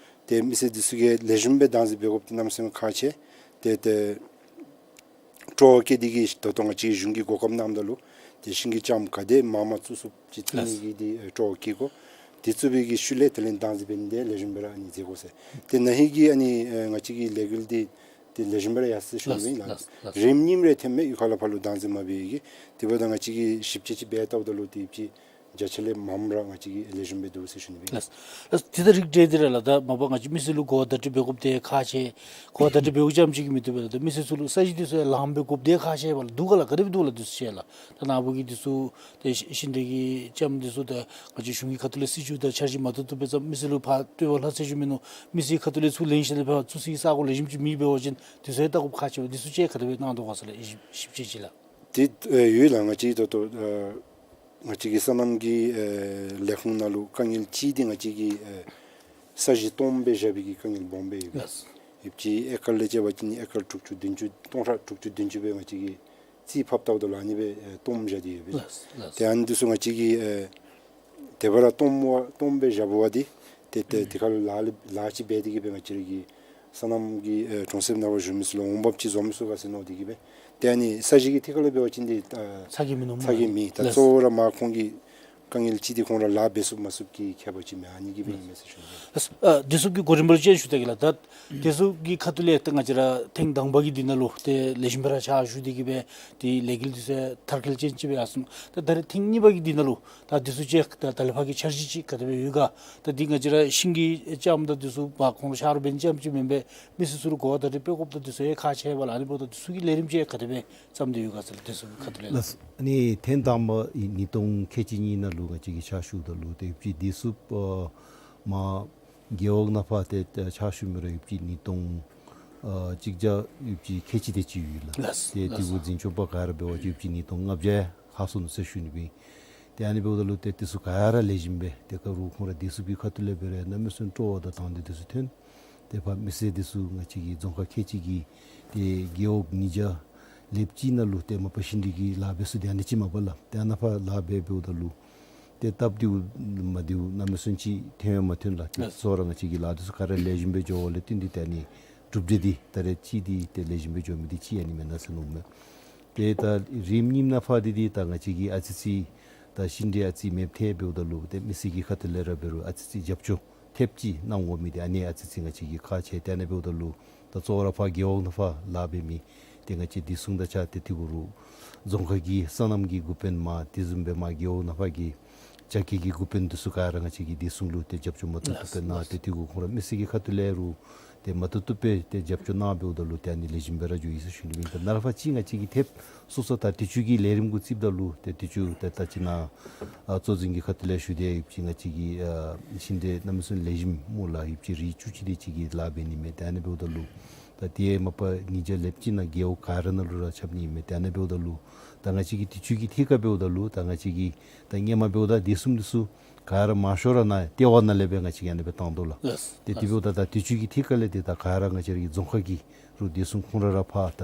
ཏེ་མི་སེར་འདི་ཚུ་གིས་ལེགས་ཤོམ་སྦེ་བདག་འཛིན་འབད་དགོཔ་འདི་གནམ་མེད་ས་མེད་ཁག་ཆེ། ཏེ་ཏེ་སྤྲོ་བ་བསྐྱེད་དེ་གིས་ད་ལྟོ་ང་བཅས་གཞུང་གིས་གོ་སྐབས་གནངམ་ད་ལུ་ཏེ་ཤིང་གི་ལྕངམ་ག་དེ་མང་མང་བཙུགས་ཚུགསཔ་ཅིག་བཙུགས་ནི་གི་འདི་ཨེ་སྤྲོ་བ་བསྐྱེད་དགོ། དེ་བཙུགས་པའི་གི་ཤུལ་ལས་དེ་ལས་བདག་འཛིན་འབད་ནི་འདི་ལེགས་ཤོམ་སྦེ་ར་ཨ་ནི་མཛད་དགོ་ཟེར། ཏེ་ན་ཧིང་གི་ཨ་ནི་ཨེ་ང་བཅས་ཀྱི་ལས་འགུལ་འདི་ཏེ་ལེགས་ཤོམ་སྦེ་ར་ཡར་སོང་ཡི་ལགས། ལགས། ལགས། རིམ་གཉིསམ་རེ་ཐོནམ་མས་གཡུས་ཁ་ལས་ཕར་ལུ་བདག་འཛིན་མ་འབད་བའི་གི། དེ་འབདཝ་ད་ང་བཅས་ཀྱིས་ཞིབ་དཔྱད་ཅིག་འབད་བལྟཝ་ད་ལུ་ཏེ་ཡོདཔ་ཅིག་བརྒྱ་ཆ་ལས་མངམ་ར་ང་བཅས་ཀྱིས་ལེགས་ཤོམ་སྦེ་འདུག་ཟེར་ཞུ་ནི་ཨིན། ལགས། ལགས། དེ་ད་རིགས་འགྲེ་འདི་ར་ལགས། ད་མ་པ་ང་བཅས་མི་སེར་ལུ་གོ་བ་བརྡ་སྤྲོད་འབད་དགོཔ་འདི་ཁག་ཆེ། གོ་བ་བརྡ་སྤྲོད་འབདཝ་ཙམ་ཅིག་གིས་མི་བཏུབ་པས་ལགས། ད་མི་སེར་ཚུ་ལུ་ས་གཞི་འདི་ཚུ་ཡང་ལངམ་སྦེ་དགོཔ་འདི་ཁག་ཆེ་བས་ལགས། འདུག་ག་ལགས། ག་དེ་སྦེ་འདུག་ལགས་འདི་ཚུ་ཅིག་ལགས། ད་ནཱ་བུ་གིས་འདི་ཚུ་ཏེ་ཤིང་འབྲས་ཀྱི་ལྕངམ་འདི་ཚུ་ད་ང་བཅས་གཞུང་གི་ཁ་ཐུག་ལས་སྲིད་བྱུས་དང་འཆར་གཞི་མ་བཏུབ་བཏུབ་སྦེ་བརྩམས། མི་སེར་ལུ་ཕར་སྤྲོད་པར་ལྷག་ཚེ་ཞུ་མི་མནོ། མི་སེར་ཁ་ཐུག་ལས་ཚུར་ལེན་ཞིནམ་ལས་ཕར་བཙུགས་སའི་ས་གོ་ལེགས་ཤོམ་ཅིག་མེདཔ་འབད་བ་ཅིན་དེ་ཚུ་ཡང་བལྟ་དགོཔ་ཁག་ཆེ་བས། འདི་ཚུ་ཅིག་ག་དེ་སྦེ་གནང་དོ་ག་ཟེར་ལགས། ཞིབ་ཞིབ་དཔྱད་ཅིག་ལགས། ཏེ་ཨེ་ཡོད་ལགས། ང་བཅས་ད་ལྟོ་ཨེ་ང་བཅས་ཀྱི་སོ་ནམ་གྱི་ཨེ་ལས་ཁུངས་ནང་ལུ་དཀའ་ངལ་གཅིག་འདི་ང་བཅས་ཀྱིས་ཨེ་ས་གཞི་སྟོངམ་སྦེ་བཞག་པའི་གི་དཀའ་ངལ་སྦོམ་སྦེ་ཡོད་པས། ལགས། ཡོདཔ་ཅིག་ཨེ་ཀར་ལས་བྱས་པ་ཅིན་ཨེ་ཀར་དྲུག་ཅུ་བདུན་ཅུ་སྟོང་ཕྲག་དྲུག་ཅུ་བདུན་ཅུ་སྦེ་ང་བཅས་ཀྱིས་རྩིས་ཕབ་བལྟཝ་ད་ལུ་ཨ་ནི་སྦེ་ཨེ་སྟོངམ་བཞག་སྟེ་ཡོད་པས། ལགས། ལགས། ཏེ་ཨ་ནི་འདི་ཚུ་ང་བཅས་ཀྱིས་ཨེ་དེ་སྦེ་ར་སྟོངམ་བ་སྟོངམ་སྦེ་བཞག་པ་འདི་ཏེ་ཏེ་དེ་ཁར་ལཱ་ལཱ་ཅིག་འབད་དེ་གིས་སྦེ་ང་བཅས་ར་གི་སོ་ནམ་གྱི་ཨེ་གྲོང་གསེབ་ནང་ཕར་བཞུགས་མི་ཚུ་ལུ་འོང་འབབ་ཅིག་བཟོ་མི་ཚུགས་ག་ཟེར་མནོ་སྟེ་གིས་སྦེ། ཏེ་ཨ་ནི་ས་གཞི་གི་ཐད་ཁར་ལས་འབད་བ་ཅིན་འདི་ཨ་ཚ་གྱང་མིན་ནུག་ཚ་གྱང་མེད། ད་ལགས། གཙོ་བོ་ར་མར་ཁོང་གི་དཀའ་ངལ་གཅིག་འདི་ཁོང་ར་ལཱ་འབད་ཚུགས་མ་ཚུགས་ཀྱི་ཁྱད་པར་ཅིག་མས། ཨ་ནི་གིས་སྦེ་ཨིན་མས་ཟེར་ཞུ་ནི། ལགས། ཨ་དེ་ཚུ་གི་གོ་རིམ་པ་ཅིག་ཞུ་སྟེ་གི་ལགས། ད་དེ་ཚུ་གི་ཁ་ཐུག་ལས་ད་ང་བཅས་ར་ཐེངས་དང་པ་གི་འདི་ནང་ལུ་ཏེ་ལེགས་ཤོམ་སྦེ་ར་ཕྱག་ཞུ་སྟེ་གིས་སྦེ་ཏེ་ལས་འགུལ་འདི་ཚུ་མཐར་འཁྱོལ་ཅན་ཅིག་སྦེ་ཡར་སོང་ནུག། ད་ད་རེས་ཐེངས་གཉིས་པ་གི་འདི་ནང་ལུ་ད་དེ་ཚུ་ཅིག་ད་ད་ལས་ཕར་གྱི་འཆར་གཞི་ཅིག་ག་དེ་སྦེ་ཡོད་ག། ད་འདི་ང་བཅས་ར་ཤིང་གི་ལྕངམ་དང་དེ་ཚུ་མར་ཁོང་ལུ་ཆ་རོགས་འབད་ནི་ཙམ་ཅིག་མེན་པར་མི་སེར་ཚུ་ལུ་གོ་བ་བརྡ་སྤྲོད་འབད་དགོཔ་དང་དེ་ཚུ་ཡང་ཁག་ཆེ་བས་ལགས། ཨ་ནི་འབདཝ་ད་དེ་ཚུ་གི་ལས་རིམ་ཅིག་ག་དེ་སྦེ་བརྩམས་ཏེ་ཡོད་ག་ཟེར་ལགས། དེ་ཚུ་གི་ཁ་ཐུག་ལས་ལགས། ལགས། ཨ་ནི་ཐེངས་དང་པ་ཨིན་ཉིས་སྟོང་ཁལ་གཅིག་གཉིས་ནང་ལུ་ང་བཅས་ཀྱིས་ཕྱག་ཞུཝ་ད་ལུ་ཏེ་ཡོདཔ་ཅིག་དེ་ཚུ་ཨ་མར་རྒེད་འོག་ནང་ཕར་ཏེ་ཕྱག་ཞུ་མི་ར་ཡོདཔ་ཅིག་ཉིས་སྟོང་ཨ་གཅིག་བརྒྱ་ཡོདཔ་ཅིག་ཁལ་གཅིག་དེ་ཅིག་ཡོད་ལགས། ལགས། ཏེ་ལགས། དེ་གུ་འཛིན་སྐྱོང་པ་ག་ར་འབད་བ་ཅིན་ཡོདཔ་ཅིག་ཉིས་སྟོང་ལྔ་བརྒྱ་ལྷག་སོང་ནུག་ཟེར་ཞུ་ནི་སྦེ། ཏེ་ཨ་ནི་འབདཝ་ད་ལུ་ཏེ་དེ་ཚུ་ག་ར་ལེགས་ཤོམ་སྦེ་ཏེ་ག་རུང་ཁོང་ར་དེ་ཚུ་གི་ཁ་ཐུག་ལས་འབད་རུང་གནམ་མེད་ས་མེད་སྤྲོ་བ་དང་དང་འདོད་དེ་ཚུ་ཐོན། ཏེ་ཕར་མི་སེར་དེ་ཚུ་ང་བཅས་ཀྱི་རྫོང་ཁག་ཁལ་གཅིག་གི་ཏེ་རྒེད་འོག་ཉིས་བརྒྱ་ལྷགཔ་ཅིག་ནང་ལུ་ཏེ་མ་པ་ཤིང་འབྲས་ཀྱི་ལཱ་འབད་ས་འདི་ཨ་ནི་ཅིག་མས་པ་ལགས། ཏེ་ཨ་ནཱ་ཕར་ལཱ་འབད་འབདཝ་ད་ལུ་ཏེ་སྟབས་བདེཝ་མ་བདེཝ་གནམ་མེད་ས་མེད་ཅིག་ཐོན་ཡང་མ་ཐོན་ལགས། ཏེ་ལགས། གཙོ་བོ་ར་ང་བཅས་ཀྱི་ལཱ་འདི་ཚུ་ག་ར་ལེགས་ཤོམ་སྦེ་འགྱོ་བ་ལས་བརྟེན་ཏེ་ཏེ་ཨ་ནི་གྲུབ་འབྲས་འདི་ད་རེས་ཅིག་འདི་ཏེ་ལེགས་ཤོམ་སྦེ་འགྱོ་མི་འདི་ཅིག་ཨ་ནི་མེན་ན་ཟེར་མནོཝ་མས། ཏེ་ད་རིམ་གཉིསམ་ནང་ཕར་འདི་འདི་ད་ང་བཅས་ཀྱིས་ཨ་ཙི་ཙི་ད་ཤིང་འབྲས་ཨ་ཙི་མེདཔ་ཐལ་འབདཝ་ད་ལུ་ཏེ་མི་སེར་གྱི་ཁ་ཐུག་ལས་ར་འབད་རུང་ཨ་ཙི་ཙི་རྒྱབ་སྐྱོར་ཐེབས་ཅིག་གནང་དགོ་མི་འདི་ཨ་ནི་ཨ་ཙི་ཙི་ང་བཅས་ཀྱིས་ཁག་ཆེ། ཏེ་ཨ་ནི་འབདཝ་ད་ལུ་ད་གཙོ་བོ་ར་ཕར་རྒེད་འོག་ནང་ཕར་ལཱ་འབད་མི་ཏེ་ང་བཅས་བདེ་སྲུང་དང་བཅས་ཏེ་དེ་གུ་རུང་རྫོང་ཁག་གི་སོ་ནམ་གྱི་འགོ་དཔོན་མར་དེ་བཟུམ་སྦེ་མར་རྒེད་འོག་ནང་ཕར་གྱི་རྒྱ་སྐྱེད་ཀྱི་འགོ་དཔོན་འདི་ཚུ་ག་ར་ང་བཅས་ཀྱིས་བདེ་སྲུང་ལུ་ཏེ་རྒྱབ་སྐྱོར་མ་བཏུབ་བཏུབ་སྦེ་གནང་། ཏེ་དེ་གུ་ཁོང་ར་མི་སེར་གྱི་ཁ་ཐུག་ལས་རུང་ཏེ་མ་བཏུབ་བཏུབ་སྦེ་ཏེ་རྒྱབ་སྐྱོར་གནང་འབདཝ་ད་ལུ་ཏེ་ཨ་ནི་ལེགས་ཤོམ་སྦེ་ར་འགྱོ་ཡི་ཟེར་ཞུ་ནི་ཨིན། ད་ནཱ་ལས་ཕར་ཅིག་ང་བཅས་ཀྱིས་ཐེབས་སོ་སོ་ད་དུས་ཅི་གི་ལས་རིམ་གུ་རྩིཝ་ད་ལུ་ཏེ་དུས་ཅི་ད་ད་ཅི་ནཱ་ཨ་གཙོ་འཛིན་གྱི་ཁ་ཐུག་ལས་ཞུ་སྟེ་ཡོདཔ་ཅིག་ང་བཅས་ཀྱི་ཨ་ཤིང་འབྲས་གནམ་མེད་ས་མེད་ལེགས་ཤོམ་སྨོ་ལགས། ཡོདཔ་ཅིག་རིགས་བཅུ་གཅིག་དེ་ཅིག་གི་ལཱ་འབད་ནི་མས། ཏེ་ཨ་ནི་འབདཝ་ད་ལུ་ད་དེ་མ་པ་ཉིས་བརྒྱ་ལྷགཔ་ཅིག་ནང་རྒེད་འོག་ག་ར་ནང་ལུ་ར་ཁྱབ་ནི་མས། ཏེ་ཨ་ནི་འབདཝ་ད་ལུ་ད་ང་བཅས་ཀྱིས་དུས་ཅི་གི་ཐད་ཁར་འབདཝ་ད་ལུ་ད་ང་བཅས་ཀྱིས་ད་སྔོན་མ་འབདཝ་ད་བདེ་སྲུང་འདི་ཚུ་ག་ར་མང་ཤོས་ར་ནཱ་ལྟེ་བ་ནང་ལས་སྦེ་ང་བཅས་ཀྱིས་ཨ་ནི་སྦེ་བཏང་དོ་ལགས། ལགས། ཏེ་དེ་འབདཝ་ད་ད་དུས་ཅི་གི་ཐད་ཁར་ལས་ཏེ་ད་ག་ར་ང་བཅས་ར་གི་རྫོང་ཁག་གི་རུང་བདེ་སྲུང་ཁོང་ར་ར་ཕར་ད་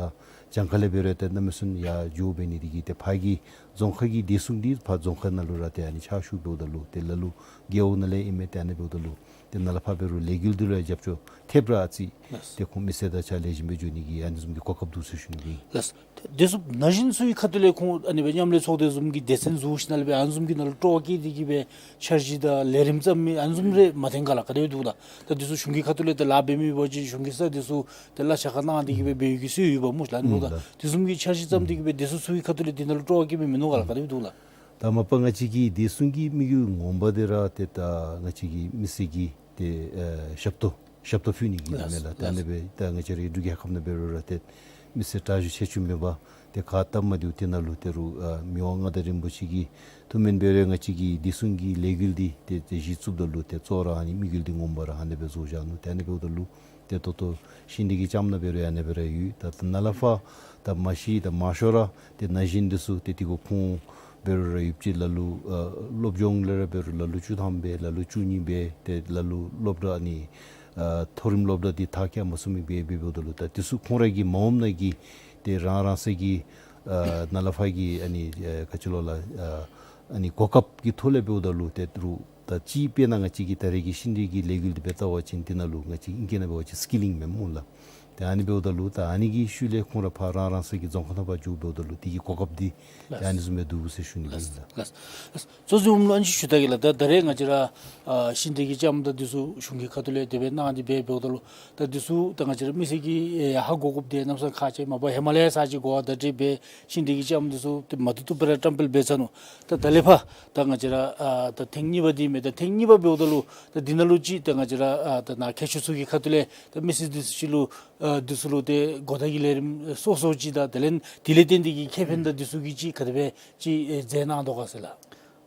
གྱངས་ཁ་ལས་འབད་རུང་ཏེ་གནམ་མེད་ས་མེད་ཡར་འགྱོ་འབད་ནི་དེ་གིས་ཏེ་ཕར་གྱི་རྫོང་ཁག་གི་བདེ་སྲུང་འདི་ཕར་རྫོང་ཁག་ནང་ལུ་ར་ཏེ་ཨ་ནི་ཕྱག་ཞུ་འབདཝ་ད་ལུ་ཏེ་ལ་ལུ་རྒེད་འོག་ནང་ལས་ཨིན་མས། ཏེ་ཨ་ནི་འབདཝ་ད་ལུ་ཏེ་ནཱ་ལས་ཕར་འབད་རུང་ལས་འགུལ་འདི་ལུ་ཡང་རྒྱབ་སྐྱོར་ཐེབས་ར་ཨ་ཙི་ལགས། ཏེ་ཁོང་མི་སེར་དང་གཅིག་ཁར་ལེགས་ཤོམ་སྦེ་འགྱོ་ནི་གི་ཨ་ནི་བཟུམ་གྱི་གོ་སྐབས་འདུག་ཟེར་ཞུ་ནི་ཨིན། ལགས། དེ་ཚུ་ན་གཞོན་ཚུ་གི་ཁ་ཐུག་ལས་ཁོང་ཨ་ནི་སྦེ་མཉམ་ལས་ཚོགས་སྡེ་བཟུམ་གྱི་སྡེ་ཚན་བཟོ་ཞིནམ་ལས་སྦེ་ཨ་ནི་བཟུམ་གྱི་ནང་ལུ་སྤྲོ་བ་བསྐྱེད་དེ་གིས་སྦེ་འཆར་གཞི་དང་ལས་རིམ་བརྩམ་མི་ཨ་ནི་བཟུམ་རེ་མ་ཐོན་ག་ལགས། ག་དེ་སྦེ་འདུག་ལགས། ད་དེ་ཚུ་གཞུང་གི་ཁ་ཐུག་ལས་ཏེ་ལཱ་འབད་མི་འབད་བ་ཅིན་གཞུང་གི་ས་དེ་ཚུ་ཏེ་གླ་ཆ་ཁར་གནང་སྟེ་གིས་སྦེ་འབད་ཡོད་ཀྱི་སྲོལ་ཡོདཔ་སྨོ་ལགས། ཨ་ནི་འབདཝ་ད་དེ་བཟུམ་གྱི་འཆར་གཞི་བརྩམས་ཏེ་གིས་སྦེ་དེ་ཚུ་ཚུ་གི་ཁ་ཐུག་ལས་དེ་ནང་ལུ་སྤྲོ་བ་བསྐྱེད་མི་མིན་ནུག་ག་ལགས། ག་དེ་སྦེ་འདུག་ལགས། ད་མ་པ་ང་བཅས་ཀྱི་བདེ་སྲུང་གི་དམིགས་ཡུལ་ངོ་མ་འདི་ར་ཏེ་ད་ང་བཅས་ཀྱི་མི་སེར་གྱི་ཏེ་ཨེ་ཞབས་ཏོག་ཞབས་ཏོག་ཕུལ་ནི་གི་ལགས་མས་ལགས། ད་ལགས། ཨ་ནི་སྦེ་ད་ང་བཅས་རའི་འབྲུག་རྒྱལ་ཁབ་ནང་འབད་རུང་ར་ཏེ་མི་སེར་དྲག་ཤོས་ཆེ་ཆུང་མེད་པར་ཏེ་ག་སྟབས་མ་བདེཝ་དེ་ནང་ལུ་ཏེ་རུང་ཨ་མི་དབང་མངའ་བདག་རིན་པོ་ཆེ་གིས་ཐུགས་སྨོན་འབད་རུང་ང་བཅས་ཀྱི་བདེ་སྲུང་གི་ལས་འགུལ་འདི་ཏེ་ཏེ་གཞི་བཙུགསཔ་ད་ལུ་ཏེ་གཙོ་བོ་ར་ཨ་ནི་དམིགས་ཡུལ་འདི་ངོ་མ་ར་ཨ་ནི་སྦེ་བཟོ་བཞག་ནུག། ཏེ་ཨ་ནི་འབདཝ་ད་ལུ་ཏེ་ད་ལྟོ་ཤིང་འབྲས་ཀྱི་ལྕངམ་ནང་འབད་རུང་ཨ་ནི་སྦེ་ར་ཡོད། ད་ད་ནཱ་ལས་ཕར་ད་མ་གཞི་ད་མང་ཤོས་ར་ཏེ་ན་གཞོན་འདི་ཚུ་ཏེ་དེ་གུ་ཁོང་འབད་རུང་ར་ཡོདཔ་ཅིག་ལ་ལུ་ཨ་སློབ་སྦྱོང་ལས་ར་འབད་རུང་ལ་ལུ་བཅུ་ཐམ་སྦེ་ལ་ལུ་བཅུ་གཉིས་སྦེ་ཏེ་ལ་ལུ་སློབ་གྲྭ་ཨ་ནི་ཨ་མཐོ་རིམ་སློབ་གྲྭ་འདི་མཐར་འཁྱོལ་མ་ཚུགས་མི་སྦེ་འབདཝ་ད་ལུ་ད་འདི་ཚུ་ཁོང་ར་གི་མ་འོངམ་ནང་གི་ཏེ་རང་རང་སོའི་གི་ཨ་ནཱ་ལས་ཕར་གྱི་ཨ་ནི་ཨ་ག་ཅི་ལོ་ལགས་ཨ་ཨ་ནི་གོ་སྐབས་ཀྱི་ཐོག་ལས་འབདཝ་ད་ལུ་ཏེ་རུང་ད་ཅི་དཔེར་ན་ང་བཅས་ཀྱི་ད་རེས་ཀྱི་ཤིང་འབྲས་ཀྱི་ལས་འགུལ་འདི་སྦེ་བལྟ་བ་ཅིན་འདི་ནང་ལུ་ང་བཅས་ཨིང་སྐད་ནང་འབད་བ་ཅིན་སི་ཀི་ལིང་མེན་སྨོ་ལགས། ཏེ་ཨ་ནི་འབདཝ་ད་ལུ་ད་ཨ་ནི་གི་ཤུལ་ལས་ཁོང་ར་ཕར་རང་རང་སོའི་གི་རྫོང་ཁག་ནང་ཕར་འགྱོཝ་ད་ལུ་དེ་གི་གོ་སྐབས་འདི་ཏེ་ཨ་ནི་བཟུམ་སྦེ་འདུག་ཟེར་ཞུ་ནི་ཨིན་ལགས། ལགས། ལགས། གཙོ་བཟུམ་ལུ་ཨ་ནི་ཅིག་ཞུ་ད་གེ་ལགས། ད་ད་རེས་ང་བཅས་ར་ཨ་ཤིང་འབྲས་ཀྱི་ལྕངམ་དང་འདི་ཚུ་གཞུང་གི་ཁ་ཐུག་ལས་དེ་སྦེ་གནང་སྟེ་སྦེ་འབདཝ་ད་ལུ་ད་འདི་ཚུ་ད་ང་བཅས་ར་མི་སེར་གྱིས་ཨེ་ཧ་གོ་དགོཔ་འདི་གནམ་ས་ཁག་ཆེ། མ་པ་ཧེ་མ་ལས་ས་ཅིག་གོ་བ་ད་དེ་སྦེ་ཤིང་འབྲས་ཀྱི་ལྕངམ་འདི་ཚུ་ཏེ་མ་བཏུབ་བཏུབ་སྦེ་ར་བཀྲམ་སྤེལ་འབད་ཚར་ནུག། ད་ད་ལས་ཕར་ད་ང་བཅས་ར་ཨ་ད་ཐེངས་གཉིས་པ་འདི་མས། ད་ཐེངས་གཉིས་པ་འབདཝ་ད་ལུ་ད་འདི་ནང་ལུ་ཅིག་ད་ང་བཅས་ར་ཨ་ད་ནཱ་མཁས་མཆོག་ཚུ་གི་ཁ་ཐུག་ལས་ད་མི་སེར་འདི་ཚུ་ཅིག་ལུ་ཨ་འདི་ཚུ་ལུ་ཏེ་གོ་བརྡ་གི་ལས་རིམ་སོ་སོ་ཅིག་དང་དེ་ལས་དེ་ལས་བརྟེན་ཏེ་གི་ཁེ་ཕན་དང་འདི་ཚུ་གི་ཅིག་ག་དེ་སྦེ་ཅིག་ཨེ་མཛད་གནང་དོ་ག་ཟེར་ལགས།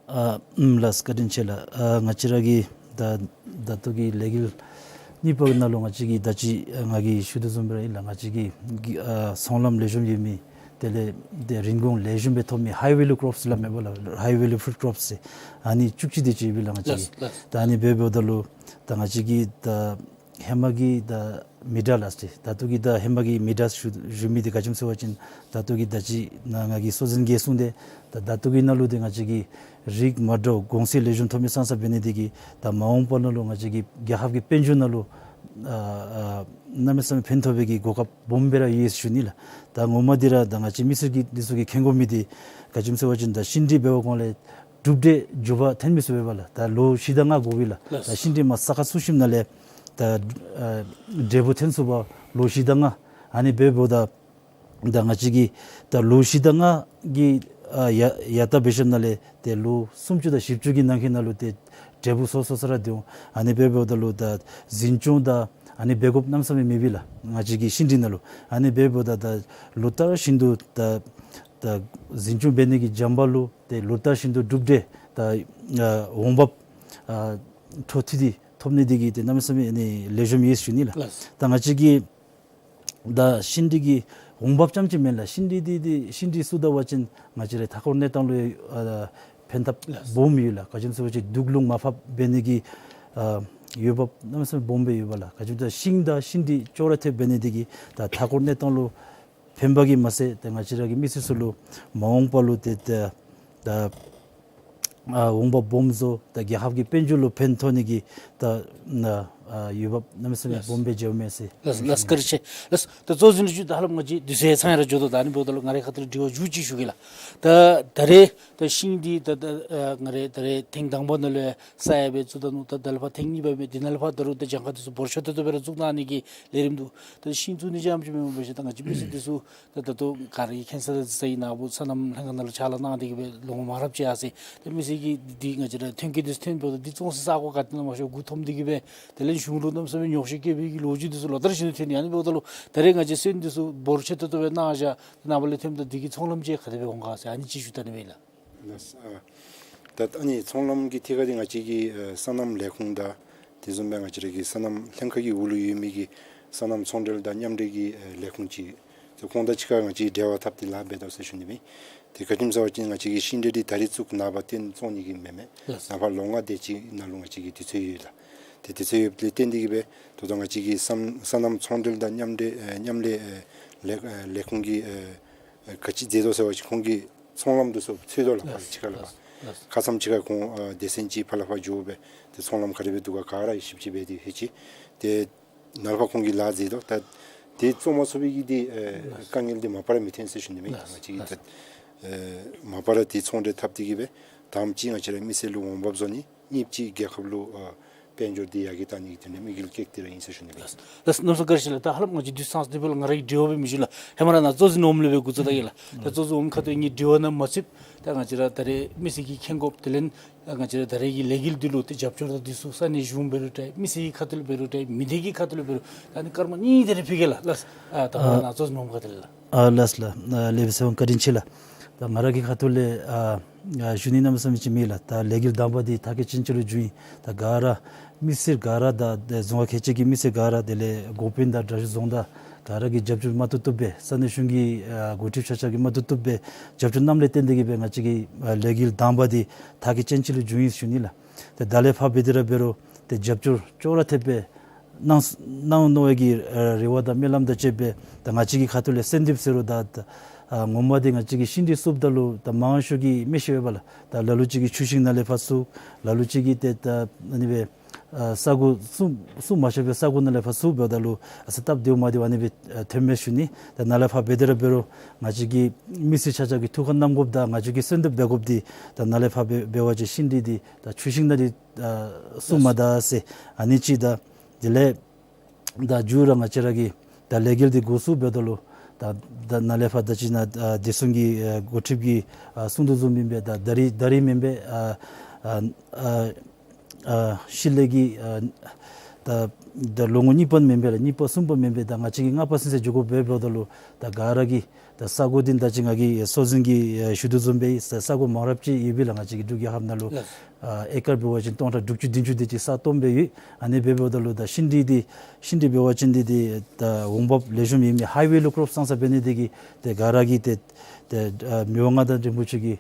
ཨ་ཨུམ་ལགས། བཀའ་དྲིན་ཆེ་ལགས། ཨ་ང་བཅས་ར་གི་ད་ད་ལྟོ་གི་ལས་འགུལ་གཉིས་པ་གི་ནང་ལུ་ང་བཅས་ཀྱིས་ད་ཅི་ཨ་ང་གིས་ཞུ་དོ་བཟུམ་སྦེ་ར་ཨིན་ལགས། ང་བཅས་ཀྱིས་གི་ཨ་ཚོང་ལམ་ལེགས་ཤོམ་ཡོད་མི་དེ་ལས་ཏེ་རིན་གོང་ལེགས་ཤོམ་སྦེ་ཐོབ་མི་ཧའི་ཝེ་ལུ་ཀོརོཔསི་ལགས་མེན་པ་ལགས། ཧའི་ཝེ་ལུ་ཕུཌ་ཀོརོཔསི་ཟེར་ཨ་ནི་བཅུ་གཅིག་དེ་ཅིག་ཡོད་པས་ལགས་ང་བཅས་ཀྱིས། ལགས། ད་ཨ་ནི་འབད་འབདཝ་ད་ལུ་ད་ང་བཅས་ཀྱིས་ད་ཧེ་མ་གི་ད་མི་ཌཱ་ལགས་ཏེ་ད་ལྟོ་གི་ད་ཧེ་མ་གི་མི་ཌཱ་ཞུ་ཞུ་མི་འདི་ག་ཅི་སྨོ་ཟེར་བ་ཅིན་ད་ལྟོ་གི་ད་ཅི་ནཱ་ང་གིས་སྲོག་འཛིན་གྱིས་གསུངས་ཏེ་ད་ད་ལྟོ་གི་ནང་ལུ་འདི་ང་བཅས་ཀྱིས་རིགས་མ་འདྲཝ་གོང་ཚད་ལེགས་ཤོམ་ཐོབ་མི་ཙང་ཙ་འབད་ནི་འདི་གིས་ད་མ་འོངས་པ་ནང་ལུ་ང་བཅས་ཀྱི་རྒྱལ་ཁབ་ཀྱི་དཔལ་འབྱོར་ནང་ལུ་ཨ་ཨ་གནམ་མེད་ས་མེད་ཕན་ཐོགས་པའི་གི་གོ་སྐབས་སྦོམ་སྦེ་ར་ཡོད་ཟེར་ཞུ་ནི་ལགས། ད་ངོ་མ་འདི་ར་ད་ང་བཅས་མི་སེར་གྱི་འདི་ཚུ་གིས་མཁྱེན་དགོ་མི་འདི་ག་ཅི་སྨོ་ཟེར་བ་ཅིན་ད་ཤིང་འབྲས་འབད་བའི་གོང་ལས་གྲུབ་འབྲས་མགྱོགས་པ་ཐོན་མི་ཚུགས་པས་ལགས། ད་ལོ་བཞི་དང་ལྔ་འགོར་བས་ལགས། ད་ཤིང་འབྲས་མར་ས་ཁར་ཚུད་ཞིནམ་ལས་ད་ཨ་འབྲས་བུ་ཐོན་ཚུགས་པར་ལོ་བཞི་དང་ལྔ། ཨ་ནི་འབདཝ་ད་ད་ང་བཅས་ཀྱིས་ད་ལོ་བཞི་དང་ལྔ་གི་ཨ་ཡ་ཡར་ལྟ་འབད་ཞིནམ་ལས་ཏེ་ལོ་སུམ་ཅུ་དང་བཞི་བཅུ་གི་ནང་འཁོད་ནང་ལུ་ཏེ་འབྲས་བུ་སོ་སོ་ས་ར་འདི་འོང་། ཨ་ནི་འབདཝ་ད་ལུ་ད་འཛིན་སྐྱོང་དང་ཨ་ནི་འབད་དགོཔ་གནམ་མེད་ས་མེད་མེད་པས་ལགས་ང་བཅས་ཀྱི་ཤིང་འབྲས་ནང་ལུ། ཨ་ནི་འབདཝ་ད་ད་ལོ་ལྟར་བཞིན་དུ་ད་ད་འཛིན་སྐྱོང་འབད་ནི་གི་འཇམ་པ་ལུ་ཏེ་ལོ་ལྟར་བཞིན་དུ་གྲུབ་འབྲས་ད་ཨ་འོང་འབབ་ཨ་འཕྲོ་མཐུད་དེ་ཐོབ་ནི་འདི་གིས་ཏེ་གནམ་མེད་ས་མེད་ཨ་ནི་ལེགས་ཤོམ་ཡོད་ཟེར་ཞུ་ནི་ལགས། ལགས། ད་ང་བཅས་ཀྱི་ད་ཤིང་འབྲས་ཀྱི་འོང་འབབ་རྐྱངམ་ཅིག་མེན་ལགས། ཤིང་འབྲས་འདི་འདི་ཤིང་འབྲས་ཚུ་ད་འབད་བ་ཅིན་ང་བཅས་རའི་མཐའ་འཁོར་གནས་སྟངས་ལུ་ཨ་ཕན་ཐབས་ལགས། སྦོམ་ཡོད་ལགས། ག་ཅི་སྨོ་ཟེར་བ་ཅིན་དུག་རླུང་མར་ཕབ་འབད་ནི་གི་ཨ་འོས་འབབ་གནམ་མེད་ས་མེད་སྦོམ་སྦེ་ཡོད་པས་ལགས། ག་ཅི་སྨོ་ཟེར་བ་ཅིན་ཤིང་དང་ཤིང་འབྲས་ཅོག་ར་འཐདཔ་འབད་ནི་འདི་གིས་ད་མཐའ་འཁོར་གནས་སྟངས་ལུ་ཕན་པ་གིས་མ་ཚད་ཏེ་ང་བཅས་ར་གི་མི་སེར་ཚུ་ལུ་མ་འོངས་པ་ལུ་ཏེ་ཏེ་ད་ཨ་འོང་འབབ་སྦོམ་བཟོ་ད་རྒྱལ་ཁབ་ཀྱི་དཔལ་འབྱོར་ལུ་ཕན་ཐོགས་ནི་གི་ད་ཨ་ཨ་འོས་འབབ་གནམ་མེད་ས་མེད་ལགས། སྦོམ་སྦེ་འབྱུངམ་མས་ཟེར། ལགས་ལགས། བཀའ་དྲིན་ཆེ་ལགས། ད་གཙོ་བོ་ཟེར་ཞུ་ད་ཧ་ལམ་ང་བཅས་དུས་ཚོད་ཚང་ཡར་འགྱོ་དོ། ད་ཨ་ནི་འབདཝ་ད་ལུ་ང་རའི་ཁ་ཐུག་ལས་དྲི་བ་མཇུག་ཅིག་ཞུ་གེ་ལགས། ད་ད་རེས་ད་ཤིང་འདི་ད་ད་ཨ་ང་རའི་ད་རེས་ཐེངས་དང་པ་ནང་ལུ་ཡང་ས་ཡང་སྦེ་བཙུགས་ད་ནུག། ད་ད་ལས་ཕར་ཐེངས་གཉིས་པ་མས། འདི་ནང་ལས་ཕར་ད་རུང་ད་གྱངས་ཁ་འདི་ཚུ་འབོར་ཆེ་ཏོག་ཏོ་སྦེ་ར་བཙུགས་གནང་ནི་གི་ལས་རིམ་འདུག། ད་ཤིང་བཙུགས་ནི་རྐྱངམ་ཅིག་མེན་པར་འབད་ཞིན་ད་ང་བཅས་མི་སེར་འདི་ཚུ་ད་ད་ལྟོ་ག་ར་གིས་མཁྱེན་ས་ད་ས་ཡི་ནང་ཕུ་སོ་ནམ་ལྷན་ཁག་ནང་ལུ་ཕྱག་ལཱ་གནང་སྟེ་གི་སྦེ་ལོ་ངོ་མང་རབས་ཅིག་ཡར་སོ་ཡི། ད་མི་སེར་གྱིས་འདི་ང་བཅས་ར་ཐོན་སྐྱེད་འདི་ཚུ་ཐོན་འབདཝ་ད་འདི་བཙོང་ས་ས་གོ་ག་ཏེ་ནང་མ་ཤེས་མགུ་འཐོམ་སྟེ་གི་སྦེ་དེ་ལས་གཞུང་ལུ་གནམ་མེད་ས་མེད་ཉོགས་བཤད་བཀོད་པའི་གི་ལོ་རྒྱུས་འདི་ཚུ་ལོ་ལྟར་བཞིན་དུ་ཐོན་ནི། ཨ་ནི་འབདཝ་ད་ལུ་ད་རེས་ང་བཅས་སོན་འདི་ཚུ་འབོར་ཆེ་ཏོག་ཏོ་སྦེ་གནང་བཞག། ནངས་པ་ལས་ཐོནམ་ད་འདི་གི་ཚོང་ལམ་ཅིག་ག་དེ་སྦེ་འོང་ག་ཟེར་ཨ་ནི་ཅིག་ཞུ་ད་ནི་མས་ལགས། ལགས། ཨ་ད་ཨ་ནི་ཚོང་ལམ་གྱི་ཐད་ཁར་འདི་ང་བཅས་ཀྱི་ཨ་སོ་ནམ་ལས་ཁུངས་དང་དེ་བཟུམ་སྦེ་ང་བཅས་ར་གི་སོ་ནམ་ལྷན་ཁག་གི་འོག་ལུ་ཡོད་མི་གི་སོ་ནམ་ཚོང་འབྲེལ་དང་མཉམ་འབྲེལ་གྱི་ཨ་ལས་ཁུངས་ཅིག་ཏེ་ཁོང་དང་གཅིག་ཁར་ང་བཅས་འབྲེལ་བ་འཐབ་སྟེ་ལཱ་འབད་དོ་ཟེར་ཞུ་ནི་མས། ཏེ་ག་ཅི་སྨོ་ཟེར་བ་ཅིན་ང་བཅས་ཀྱི་ཤིང་འབྲས་འདི་ད་རིས་བཙུགས་ནངས་པ་ཏེ་བཙོང་ནི་གི་མེན་མས། ལགས། ནངས་པ་ལོ་ལྔ་དེ་ཅིག་ནང་ལུ་ང་བཅས་ཀྱི་དུས་ཚོད་ཡོད་ལགས། ཏེ་དུས་ཚོད་ཡོདཔ་ལས་བརྟེན་ཏེ་གི་སྦེ་ད་ལྟོ་ང་བཅས་ཀྱི་སོ་ནམ་སོ་ནམ་ཚོང་འབྲེལ་དང་མཉམ་འབྲེལ་ཨེ་མཉམ་ལས་ཨེ་ལས་ཨེ་ལས་ཁུངས་ཀྱིས་ཨེ་ཨེ་ག་ཅི་མཛད་དོ་ཟེར་བ་ཅིན་ཁོང་གིས་ཚོང་ལམ་འདི་ཚུ་འཚོལ་དོ་ལགས། ཕར་ཕྱི་ཁ་ལས་ཕར་ཁ་ཙ་ཅིག་ཁར་ཁོང་ཨ་སྡེ་ཚན་ཅིག་ཕར་ལས་ཕར་འགྱོ་སྦེ་ཏེ་ཚོང་ལམ་ག་དེ་སྦེ་འདུག་ག་ག་ར་ཞིབ་དཔྱད་འབད་དེ་ཧེ་ཅི། ཏེ་ནངས་པ་ཁོང་གིས་ལཱ་མཛད་དོ། ད་དེ་བཙོང་མ་ཚུགས་པའི་གི་འདི་ཨེ་དཀའ་ངལ་འདི་མ་པ་ར་མི་ཐོན་ཟེར་ཞུ་ནི་མས། ང་བཅས་ཀྱིས་ད་ཨེ་མ་པ་ར་དེ་ཚོང་འབྲེལ་འཐབ་སྟེ་གི་སྦེ་དང་པ་ཅིག་ང་བཅས་ར་མི་སེར་ལུ་འོང་འབབ་བཟོ་ནི། གཉིས་པ་ཅིག་རྒྱལ་ཁབ་ལུ་ཨ་ དཔལ་འབྱོར་འདི་ཡར་རྒྱས་གཏང་ནི་གི་དོན་ལས་དམིགས་ཡུལ་བསྐྱེད་དེ་ར་ཨིན་ཟེར་ཞུ་ནི་ལགས། ལགས་སོ། གནམ་མེད་ས་མེད་བཀའ་དྲིན་ཆེ་ལགས། ད་ཧ་ལམ་ང་བཅས་དུས་ཚང་སྟེ་འབདཝ་ལས་ང་རའི་གི་དྲི་བ་སྦེ་མི་ཞུ་ལགས། ཧེ་མ་ར་ནཱ་གཙོ་འཛིན་འོགམ་ལས་སྦེ་འགོ་བཙུགས་ད་ཡི་ལགས། ད་གཙོ་འཛིན་འོགམ་ཁ་ཐུག་ངེའི་དྲི་བ་ནང་མ་ཚུད། ད་ང་བཅས་ར་ད་རེས་མི་སེར་གྱིས་མཁྱེན་དགོཔ་དེ་ལས་ང་བཅས་ར་ད་རེས་ཀྱི་ལས་འགུལ་འདི་ལུ་ཏེ་རྒྱབ་སྐྱོར་དང་འདི་ཚུ་ས་གནས་གཞུང་འབད་རུང་འདྲ་མི་སེར་གྱི་ཁ་ཐུག་ལས་འབད་རུང་འདྲ་མི་སྡེ་གི་ཁ་ཐུག་ལས་འབད་རུང་འདྲ་ད་ཨ་ནི་སྐར་མ་གཉིས་དེ་རེ་ཕུལ་གེ་ལགས། ལགས་སོ། ཨ་ད་ཧེ་མ་ར་ནཱ་གཙོ་འཛིན་འོགམ་ཁ་ཐུག་ལས་ལགས། ཨ་ལགས་ལགས། ཨ་ལེགས་པའི་ཚེ་དབང་བཀའ་དྲིན་ཆེ་ལགས། ད་ང་ར་གི་ཁ་ཐུག་ལས་ཨ་ཨ་ཞུ་ནི་གནམ་མེད་ས་མེད་ཅིག་མེད་ལགས། ད་ལས་འགུལ་དང་པ་འདི་མཐར་འཁྱོལ་ཅན་ཅིག་ལུ་འགྱོ་ཡི། ད་ག་ར་མི་སེར་ག་ར་དང་ཏེ་རྫོང་ཁག་ཁལ་གཅིག་གི་མི་སེར་ག་ར་དེ་ལས་འགོ་དཔོན་དང་དྲག་ཤོས་རྫོང་བདག་ག་ར་གིས་རྒྱབ་སྐྱོར་མ་བཏུབ་བཏུབ་སྦེ་ས་གནས་གཞུང་གི་ཨ་འགོ་ཁྲིདཔ་ཆ་ཁྱབ་ཀྱིས་མ་བཏུབ་བཏུབ་སྦེ་རྒྱབ་སྐྱོར་གནངམ་ལས་བརྟེན་ཏེ་གིས་སྦེ་ང་བཅས་ཀྱི་ཨ་ལས་འགུལ་དང་པ་འདི་མཐར་འཁྱོལ་ཅན་ཅིག་ལུ་འགྱོ་ཡི་ཟེར་ཞུ་ནི་ལགས། ཏེ་ད་ལས་ཕར་འབད་དེ་ར་འབད་རུང་ཏེ་རྒྱབ་སྐྱོར་ཅོག་ར་འཐདཔ་སྦེ་གནང་གནང་འོང་མནོ་བའི་གི་ཨ་རེ་བ་དང་སྨོན་ལམ་དང་བཅསཔ་སྦེ་ད་ང་བཅས་ཀྱི་ཁ་ཐུག་ལས་གསོལ་འདེབས་ཟེར་རུང་ད་ད་ཨ་ངོ་མ་འདི་ང་བཅས་ཀྱིས་ཤིང་འབྲས་བསུབ་ད་ལུ་ད་མང་ཤོས་ཀྱིས་མི་ཤེས་པས་ལགས། ད་ལ་ལུ་ཅིག་གིས་ཆུ་ཤིང་ནང་ལས་ཕར་བསུབ། ལ་ལུ་ཅིག་གིས་ཏེ་ད་ཨ་ནི་སྦེ་ཨ་ས་གོ་བསུབ་བསུབ་མ་ཆོག་པའི་ས་གོ་ནང་ལས་ཕར་བསུབ་འབདཝ་ད་ལུ་ཨ་ས་སྟབས་བདེཝ་མ་བདེཝ་ཨ་ནི་སྦེ་ཨ་ཐོནམ་མས་ཟེར་ཞུ་ནི། ད་ནཱ་ལས་ཕར་འབད་དེ་ར་འབད་རུང་ང་བཅས་ཀྱི་མི་སེར་ཆ་ཁྱབ་ཀྱིས་ཐུགས་ཁར་བསྣམ་དགོཔ་དང་ང་བཅས་ཀྱིས་གསོལ་འདེབས་འབད་དགོཔ་འདི་ད་ནཱ་ལས་ཕར་འབད་འབད་བ་ཅིན་ཤིང་འབྲས་འདི་ད་ཆུ་ཤིང་ནང་འདི་ཨ་བསུབ་མ་ད་ཟེར་ཨ་ནི་ཅིག་དང་དེ་ལས་ད་མཇུག་ར་ང་བཅས་ར་གི་ད་ལས་འགུལ་འདི་འགོ་བཙུགས་འབདཝ་ད་ལུ་ད་ད་ནཱ་ལས་ཕར་ད་ཅི་ནཱ་ཨ་བདེ་སྲུང་གི་ཨ་འགོ་ཁྲིདཔ་གིས་ཨ་གསུང་དོ་བཟུམ་ཨིན་པས། ད་ད་རིས་ད་རིས་མེན་པས། ཨ་ཨ་ཨ་ཨ་ཤུལ་ལས་ཀྱི་ཨ་ད་ད་ལོ་ངོ་གཉིས་པ་མེན་པས་ལགས། གཉིས་པ་གསུམ་པ་མེན་པས། ད་ང་བཅས་ཀྱིས་ལྔ་པ་ཚུན་ཚོད་འགྱོ་དགོཔ་འབདཝ་ད་ལུ་ད་ག་ར་གིས་ད་ས་གོ་འདི་ད་ཅི་ང་གིས་ཚོགས་འཛིན་གྱིས་ཨ་ཞུ་དོ་བཟུམ་སྦེ་ས་ས་གོ་མང་རབས་ཅིག་ཡོད་པས་ལགས། ང་བཅས་ཀྱི་འབྲུག་རྒྱལ་ཁབ་ནང་ལུ་ལགས། ཨ་ཨེ་ཀར་འབད་བ་ཅིན་སྟོང་ཕྲག་དྲུག་ཅུ་བདུན་ཅུ་དེ་ཅིག་ས་སྟོངམ་སྦེ་ཡོད། ཨ་ནི་འབདཝ་ད་ལུ་ད་ཤིང་འབྲས་འདི་ཤིང་འབྲས་འབད་བ་ཅིན་འདི་འདི་ད་འོང་འབབ་ལེགས་ཤོམ་ཨིན་མས། ཧའི་ཝེ་ལུ་ཁོ་ར་བསང་ས་འབད་ནི་དེ་གིས་ཏེ་ག་ར་གིས་ཏེ་ཏེ་ཨ་མི་དབང་མངའ་བདག་རིན་པོ་ཆེ་གི་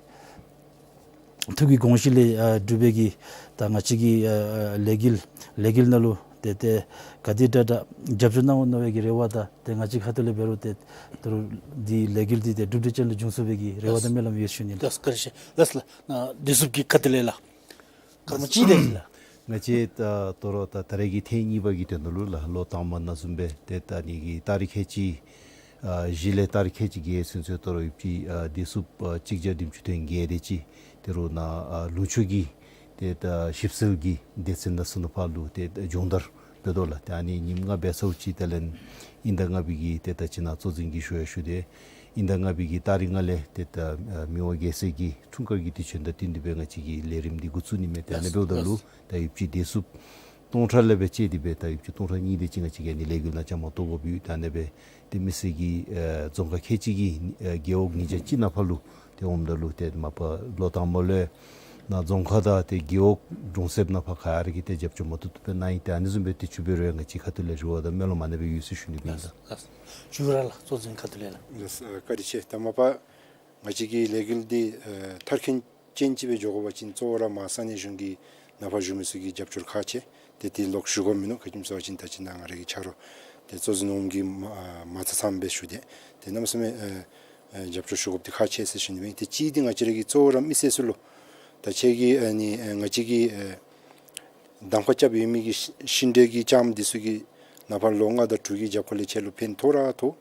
ཐུགས་ཀྱི་དགོངས་གཞི་ལས་ཨ་གྲུབ་པའི་གི་ད་ང་བཅས་ཀྱི་ཨ་ཨ་ལས་འགུལ་ལས་འགུལ་ནང་ལུ་ཏེ་ཏེ་ག་དེ་དྲག་དྲག་རྒྱབ་སྐྱོར་གནང་འོང་མནོ་བའི་གི་རེ་བ་དང་ཏེ་ང་བཅས་ཁ་ཐུག་ལས་འབད་རུང་ཏེ་ད་རུང་འདི་ལས་འགུལ་འདི་ཏེ་གྲུབ་འབྲས་ཅན་ལུ་འབྱུང་ཚུགས་པའི་གི་རེ་བ་དང་སྨོན་ལམ་ཡོད་ཟེར་ཞུ་ནི་ལགས། ལགས་སོ། བཀའ་དྲིན་ཆེ་ལགས། ལགས་སོ་ལགས། ནཱ་བདེ་སྲུངཔ་གི་ཁ་ཐུག་ལས་ལགས། སྐར་མ་གཅིག་དེ་ཅིག་ལགས། ང་བཅས་ད་དོ་རུང་ད་ད་རེས་ཀྱི་ཐེངས་གཉིས་པ་གི་དོན་དག་ལུ་ལགས་ལོ་དང་པ་ནང་བཟུམ་སྦེ་ཏེ་ད་ཨ་ནི་གི་ཏ་རིག་ཁལ་གཅིག་ཨ་བཞི་ལས་ཏ་རིག་ཁལ་གཅིག་བརྒྱད་ཚུན་ཚོད་དོ་རུང་ཡོདཔ་ཅིག་ཨ་བདེ་སྲུངཔ་ཨ་གཅིག་བརྒྱ་བདུན་ཅུ་དོན་བརྒྱད་དེ་ཅིག་ཏེ་རུང་ནཱ་ཨ་ལུང་ཕྱོགས་ཀྱི་ཏེ་ད་ཞིབ་འཚོལ་གྱི་སྡེ་ཚན་དང་ཚུ་ནང་ཕར་ལུ་ཏེ་ད་སྦྱོང་བརྡར་འབད་དོ་ལགས། ཏེ་ཨ་ནི་ཉིནམ་ལྔ་འབད་ཚརཝ་ཅིག་དེ་ལས་ཨིན་ཟླ་ལྔ་པའི་གི་ཏེ་ད་ཅི་ནཱ་གཙོ་འཛིན་གྱིས་ཞུ་ཡང་ཞུ་སྟེ་ཨིན་ཟླ་ལྔ་པའི་གི་ཏ་རིག་ལྔ་ལས་ཏེ་ད་ཨ་མི་དབང་རྒྱལ་སྲས་ཀྱི་འཁྲུངས་སྐར་གྱི་དུས་ཆེན་དང་བསྟུན་ཏེ་སྦེ་ང་བཅས་ཀྱི་ལས་རིམ་འདི་འགོ་བཙུགས་ནི་མས། ཏེ་ཨ་ནི་འབདཝ་ད་ལུ་ད་ཡོདཔ་ཅིག་བདེ་སྲུངཔ་སྟོང་ཕྲག་ལས་སྦེ་བཅད་དེ་སྦེ་ད་ཡོདཔ་ཅིག་སྟོང་ཕྲག་གཉིས་དེ་ཅིག་ང་བཅས་ཀྱིས་ཨ་ནི་ལས་འགུལ་ནང་བཅའ་མར་གཏོགས་དགོཔ་ཡོད། ད་ཨ་ནི་སྦེ་ཏེ་མི་སེར་གྱིས་ཨེ་རྫོང་ཁག་ཁལ་གཅིག་གི་ཨེ་རྒེད་འོག་ཉིས་བརྒྱ་གཅིག་ནང་ཕར་ལུ་ཏེ་འོངམ་ད་ལུ་ཏེ་མ་པ་ལོ་དང་པ་ལུ་ནཱ་རྫོང་ཁག་དང་ཏེ་རྒེད་འོག་གྲོང་གསེབ་ནང་ཕར་ག་ར་གིས་ཏེ་རྒྱབ་སྐྱོར་མ་བཏུབ་བཏུབ་སྦེ་གནང་ཡི། ཏེ་ཨ་ནི་བཟུམ་སྦེ་ཏེ་ཚུ་འབད་རུང་ཡང་ང་བཅས་ཁ་ཐུག་ལས་རེ་བ་དང་སྨོན་ལམ་ཨ་ནི་སྦེ་ཡོད་ཟེར་ཞུ་ནི་ཨིན་ལགས། ལགས་སོ། ཞུ་ར་ལགས། གཙོ་འཛིན་ཁ་ཐུག་ལས་ལགས། ལགས་སོ། བཀའ་དྲིན་ཆེ། ད་མ་པ་ང་བཅས་ཀྱི་ལས་འགུལ་འདི་ཨེ་མཐར་འཁྱོལ་ཅན་ཅིག་སྦེ་འགྱོ་དགོ་པ་ཅིན་གཙོ་བོ་ར་མར་ས་གནས་གཞུང་གི་ནང་ཕར་བཞུགས་མི་ཚུ་གི་རྒྱབ་སྐྱོར་ཁག་ཆེ། ཏེ་དེ་ལོག་ཞུ་དགོཔ་མིན་ནུག། ག་ཅི་སྨོ་ཟེར་བ་ཅིན་ད་ཅི་ནཱ་ང་ར་གི་ཆ་རོགས་ཏེ་གཙོ་འཛིན་འོགམ་གི་མ་ཨ་མ་ཚ་ཚམ་སྦེ་ཞུ་སྟེ་ཏེ་གནམ་མེད་ས་མེད་ཨེ་ཨེ་རྒྱབ་སྐྱོར་ཞུ་དགོཔ་འདི་ཁག་ཆེ་ཟེར་ཞུ་ནི་ཨིན། ཏེ་གཅིག་འདི་ང་བཅས་ར་གི་གཙོ་བོ་ར་མི་སེར་ཚུ་ལུ་ད་ཁྱེད་ཀྱིས་ཨ་ནི་ཨེ་ང་བཅས་ཀྱི་ཨེ་གདམ་ཁ་རྐྱབ་ཡོད་མི་གི་ཤི་ཤིང་འབྲས་ཀྱི་ལྕངམ་འདི་ཚུ་གིས་ནངས་པ་ལོ་ལྔ་དང་དྲུག་གི་རྒྱབ་ཁ་ལས་ཁྱེད་ལུ་ཕན་ཐོགས་ར་ཐོགས།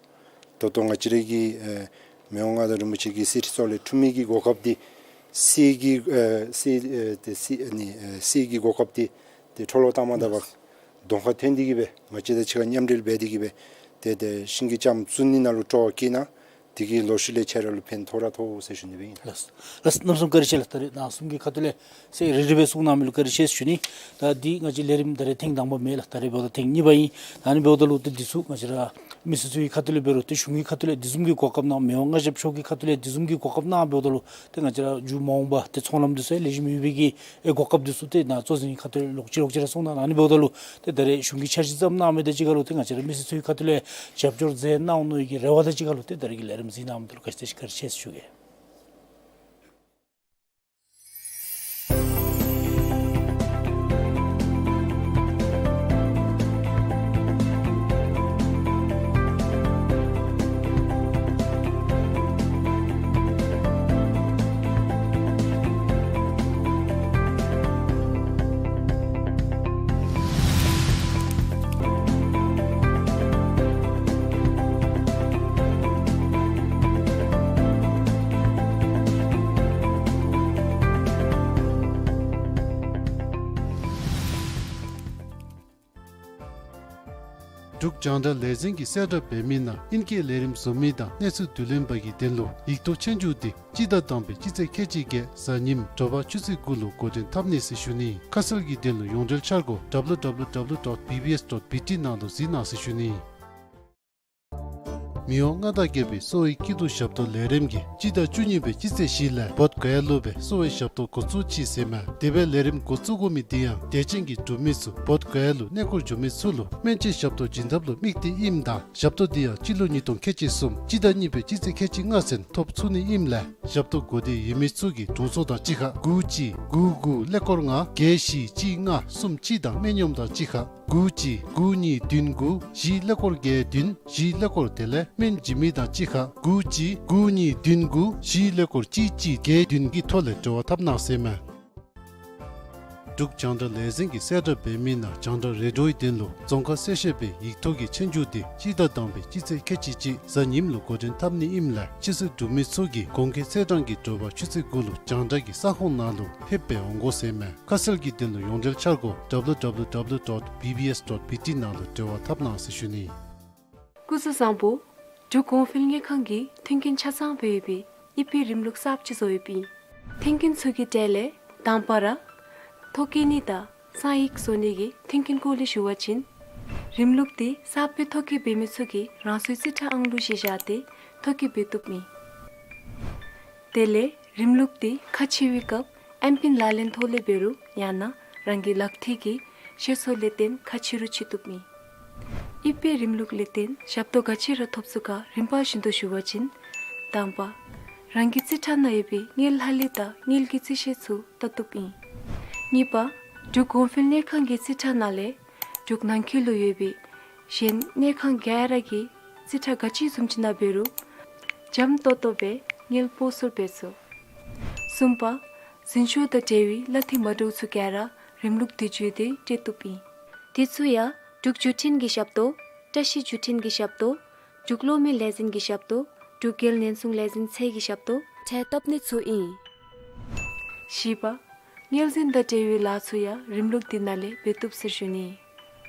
ད་ལྟོ་ང་བཅས་ར་གི་ཨེ་མི་དབང་མངའ་བདག་རིན་པོ་ཆེ་གི་གསེར་ཁྲི་མཚོ་ལས་འཁྲུངས་མི་གི་གོ་སྐབས་འདི་གསེར་གྱི་ཨེ་གསེར་ཨེ་ཏེ་གསེར་ཨ་ནི་ཨེ་གསེར་གྱི་གོ་སྐབས་འདི་ཏེ་འཕྲོ་བརླག་བཏང་མ་ད་པར་གདོང་ཁར་ཐོན་ཏེ་གིས་སྦེ་ང་བཅས་དང་གཅིག་ཁར་མཉམ་འབྲེལ་འབད་དེ་གིས་སྦེ་ཏེ་ཏེ་ཤིང་གི་ལྕངམ་བཙུགས་ནི་ནང་ལུ་སྤྲོ་བ་བསྐྱེད་གནང་། དེ་གིས་ལོག་ཤུལ་ལས་ཁྱེད་ར་ལུ་ཕན་ཐོགས་ར་ཐོགས་ཟེར་ཞུ་ནི་སྦེ་ཨིན། ལགས་སོ། ལགས་སོ། གནམ་མེད་ས་མེད་བཀའ་དྲིན་ཆེ་ལགས། ད་རེས་ནཱ་གསུམ་གྱི་ཁ་ཐུག་ལས་ཟེར་རེ་རེ་སྦེ་གསུང་གནང་མི་ལུ་བཀའ་དྲིན་ཆེ་ཟེར་ཞུ་ནི། ད་འདི་ང་བཅས་ལས་རིམ་ད་རེས་ཐེངས་དང་པ་མེན་ལགས། ད་རེས་འབདཝ་ད་ཐེངས་གཉིས་པ་ཨིན། ད་ཨ་ནི་འབདཝ་ད་ལུ་ཏེ་འདི་ཚུ་ང་བཅས་ར་མི་སེར་ཚུ་གི་ཁ་ཐུག་ལས་འབད་རུང་ཏེ་གཞུང་གི་ཁ་ཐུག་ལས་འདི་བཟུམ་གྱི་གོ་སྐབས་གནང་། མི་དབང་མངའ་ཞབས་མཆོག་གི་ཁ་ཐུག་ལས་འདི་བཟུམ་གྱི་གོ་སྐབས་གནང་འབདཝ་ད་ལུ་ཏེ་ང་བཅས་ར་མཇུག་མ་འོངས་པ་ཏེ་ཚོང་ལམ་འདི་ཚུ་ཡང་ལེགས་ཤོམ་ཡོད་པའི་གི་ཨེ་གོ་སྐབས་འདི་ཚུ་ཏེ་ནཱ་གཙོ་འཛིན་གྱི་ཁ་ཐུག་ལས་ལོག་ཅི་ལོག་ཅི་ར་གསུང་གནང་། ཨ་ནི་འབདཝ་ད་ལུ་ཏེ་ད་རེས་གཞུང་གིས་འཆར་གཞི་བརྩམ་གནང་མི་དང་གཅིག་ཁར་ལུ་ཏེ་ང་བཅས་ར་མི་སེར་ཚུ་གི་ཁ་ཐུག་ལས་རྒྱབ་སྐྱོར་མཛད་གནང་འོང་མནོ་བའི་གི་རེ་བ་དང་གཅིག་ཁར་ལུ་ཏེ་ད་རེས་ཀྱི་ལས་རིམ་གཟིགས་གནང་མི་འདི་ལུ་ག་ཅི་དེ་ཅིག་བཀའ་དྲིན་ཆེ་ཟེར་ཞུ་གེ། འབྲུག་རྒྱང་བསྒྲགས་ལས་འཛིན་གྱིས་གསལ་བསྒྲགས་འབད་མི་ནང་ཨིན་སྐད་ལས་རིམ་བཟོ་མི་དང་གནས་ཚུལ་བསྡུ་ལེན་པ་གི་དོན་ལུ་ཡིག་ཐོག་ཆོས་རྒྱུགས་འདི་སྤྱི་ཟླ་དང་པའི་སྤྱི་ཚེས་ཁལ་གཅིག་བརྒྱད་གཟའ་ཉིམ་དྲོ་པ་ཆུ་ཚོད་དགུ་ལུ་འགོ་འདྲེན་འཐབ་ནི་ཟེར་ཞུ་ནི། ཁ་གསལ་གྱི་དོན་ལུ་ཡོངས་འབྲེལ་འཆར་སྒོ་W W W dot B B S dot B T ནང་ལུ་གཟིགས་གནང་ཟེར་ཞུ་ནི། མི་དབང་མངའ་བདག་རྒྱལ་པོའི་གསོ་བའི་སྐྱིད་སྡུག་ཞབས་ཏོག་ལས་རིམ་གྱིས་སྤྱི་ཟླ་བཅུ་གཉིས་པའི་སྤྱི་ཚེས་བཞི་ལས་བོདྷ་ག་ཡ་ལུ་སྦེ་གསོ་བའི་ཞབས་ཏོག་འགོ་བཙུགས་ཅི་ཟེར་མས། དེ་སྦེ་ལས་རིམ་འགོ་བཙུགས་དགོ་མི་འདི་ཡང་དད་ཅན་གྱི་འབྲུག་མི་ཚུ་བོདྷ་ག་ཡ་ལུ་གནས་སྐོར་འགྱོ་མི་ཚུ་ལུ་སྨན་བཅོས་ཞབས་ཏོག་བྱིན་ཐབས་ལུ་དམིགས་ཏེ་ཨིནམ་ད་ཞབས་ཏོག་འདི་ཡང་སྤྱི་ལོ་ཉིས་སྟོང་ཁལ་གཅིག་གསུམ་སྤྱི་ཟླ་གཉིས་པའི་སྤྱི་ཚེས་ཁལ་གཅིག་ལྔ་ཚུན་ཐོབ་ཚུགས་ནི་ཨིནམ་ལས་ཞབས་ཏོག་དགོས་འདོད་ཡོད་མི་ཚུ་གིས་དྲུང་འཚོ་དང་གཅིག་ཁར་དགུ་གཅིག་དགུ་དགུ་ཀླད་ཀོར་ལྔ་བརྒྱད་བཞི་གཅིག་ལྔ་གསུམ་གཅིག་དང་སྨན་གཡོགམ་དང་གཅིག་ཁར་དགུ་གཅིག་དགུ་གཉིས་བདུན་དགུ་བཞི་ཀླད་ཀོར་བརྒྱད་བདུན་བཞི་ཀླད་ཀོར་དེ་ལས་སྨན་བྱིན་མི་དང་གཅིག་ཁར་དགུ་གཅིག་དགུ་གཉིས་བདུན་དགུ་བཞི་ཀླད་ཀོར་གཅིག་གཅིག་བརྒྱད་བདུན་གྱི་ཐོག་ལས་འབྲེལ་བ་འཐབ་གནང་ཟེར་མས། འབྲུག་རྒྱང་བསྒྲགས་ལས་འཛིན་གྱིས་གསལ་བསྒྲགས་འབད་མི་ནང་རྒྱང་བསྒྲགས་རེ་ཌིའོའི་དོན་ལུ་རྫོང་ཁ་གསལ་བཤད་པའི་ཡིག་ཐོག་གི་ཆོས་རྒྱུགས་འདི་སྤྱི་ཟླ་དང་པའི་སྤྱི་ཚེས་ཁལ་གཅིག་གཅིག་གཟའ་ཉིམ་ལུ་འགོ་འདྲེན་འཐབ་ནི་ཨིནམ་ལས་ཕྱི་སོའི་འབྲུག་མི་ཚུ་གིས་གོང་གི་ཚེས་གྲངས་ཀྱི་དྲོ་པ་ཆུ་ཚོད་དགུ་ལུ་རྒྱང་བསྒྲགས་ཀྱི་ས་ཁོངས་ནང་ལུ་ཕེབས་སྦེ་འོང་དགོ་ཟེར་མས། ཁ་གསལ་གྱི་དོན་ལུ་ཡོངས་འབྲེལ་འཆར་སྒོ་W W W dot B B S dot B T ནང་ལུ་འབྲེལ་བ་འཐབ་གནང་ཟེར་ཞུ་ནི། སྐུ་གཟུགས་བཟང་པོ། འབྲུག་གོང་འཕེལ་དངུལ་ཁང་གིས་མཐུན་རྐྱེན་ཆ་ཚང་སྦེ་ཡོད་པའི་ཨི་ཕེ་རིམ་ལུགས་གསརཔ་ཅིག་བཟོ་ཡོདཔ་ཨིན། མཐུན་རྐྱེན་ཚུ་གི་གྲས་ལས་དང་པ་ར་ཐོ་བཀོད་ནི་དང་གསང་ཡིག་བཟོ་ནི་གི་མཐུན་རྐྱེན་སྐོར་ལས་ཞུ་བ་ཅིན། རིམ་ལུགས་འདི་གསརཔ་སྦེ་ཐོ་བཀོད་འབད་མི་ཚུ་གིས་རང་སོའི་རྩིས་ཁྲ་ཨང་གླུ་གཞི་བཞག་སྟེ་ཐོ་བཀོད་འབད་བཏུབ་ཨིན། དེ་ལས་རིམ་ལུགས་འདི་ཁ་ཕྱེ་བའི་སྐབས་ཨེམ་པིན་ལག་ལེན་ཐོག་ལས་འབད་རུང་ཡང་ན་རང་གི་ལག་མཐིལ་གྱི་ཤེས་ཚད་ལས་བརྟེན་ཁ་ཕྱེ་རུང་ཕྱེ་བཏུབ་ཨིན། ཨི་ཕེ་རིམ་ལུགས་ལས་བརྟེན་ཞབས་ཏོག་ག་ཅི་ར་ཐོབ་ཚུགས་ག་རིམ་པ་བཞིན་དུ་ཞུ་བ་ཅིན། དང་པ་རང་གི་རྩིས་ཁྲ་ནང་ཡོད་པའི་དངུལ་ལྷག་ལུས་དང་དངུལ་གྱི་རྩིས་ཤེས་ཚུ་བལྟ་བཏུབ་ཨིན། གཉིས་པ་འབྲུག་གོང་འཕེལ་དངུལ་ཁང་གི་རྩིས་ཁྲ་ནང་ལས་འབྲུག་ནང་འཁོད་ལུ་ཡོད་པའི་གཞན་དངུལ་ཁང་ག་ར་གི་རྩིས་ཁྲ་ག་ཅི་བཟུམ་ཅིག་ནང་འབད་རུང་འཇམ་ཏོང་ཏོ་སྦེ་དངུལ་སྤོ་སོར་འབད་ཚུགས། གསུམ་པ་འཛིན་སྐྱོང་དང་འབྲེལ་བའི་གླ་འཐུས་མ་འདྲཝ་ཚུ་ག་ར་རིམ་ལུགས་འདི་བརྒྱུད་དེ་སྤྲོད་བཏུབ་ཨིན། དེ་ཚུ་ཡང་འབྲུག་བརྒྱུད་འཕྲིན་གྱི་ཞབས་ཏོག་བཀྲ་ཤིས་བརྒྱུད་འཕྲིན་གྱི་ཞབས་ཏོག་འབྲུག་གློག་མེ་ལས་འཛིན་གྱི་ཞབས་ཏོག་འབྲུག་རྒྱལ་ཉེན་སྲུང་ལས་འཛིན་ཚད་ཀྱི་ཞབས་ཏོག་ཁྲལ་བཏབ་ནི་ཚུ་ཨིན། བཞི་པ་དངུལ་འཛིན་དང་འབྲེལ་བའི་ལཱ་ཚུ་ཡང་རིམ་ལུགས་འདི་ནང་ལས་འབད་བཏུབ་ཟེར་ཞུ་ནི།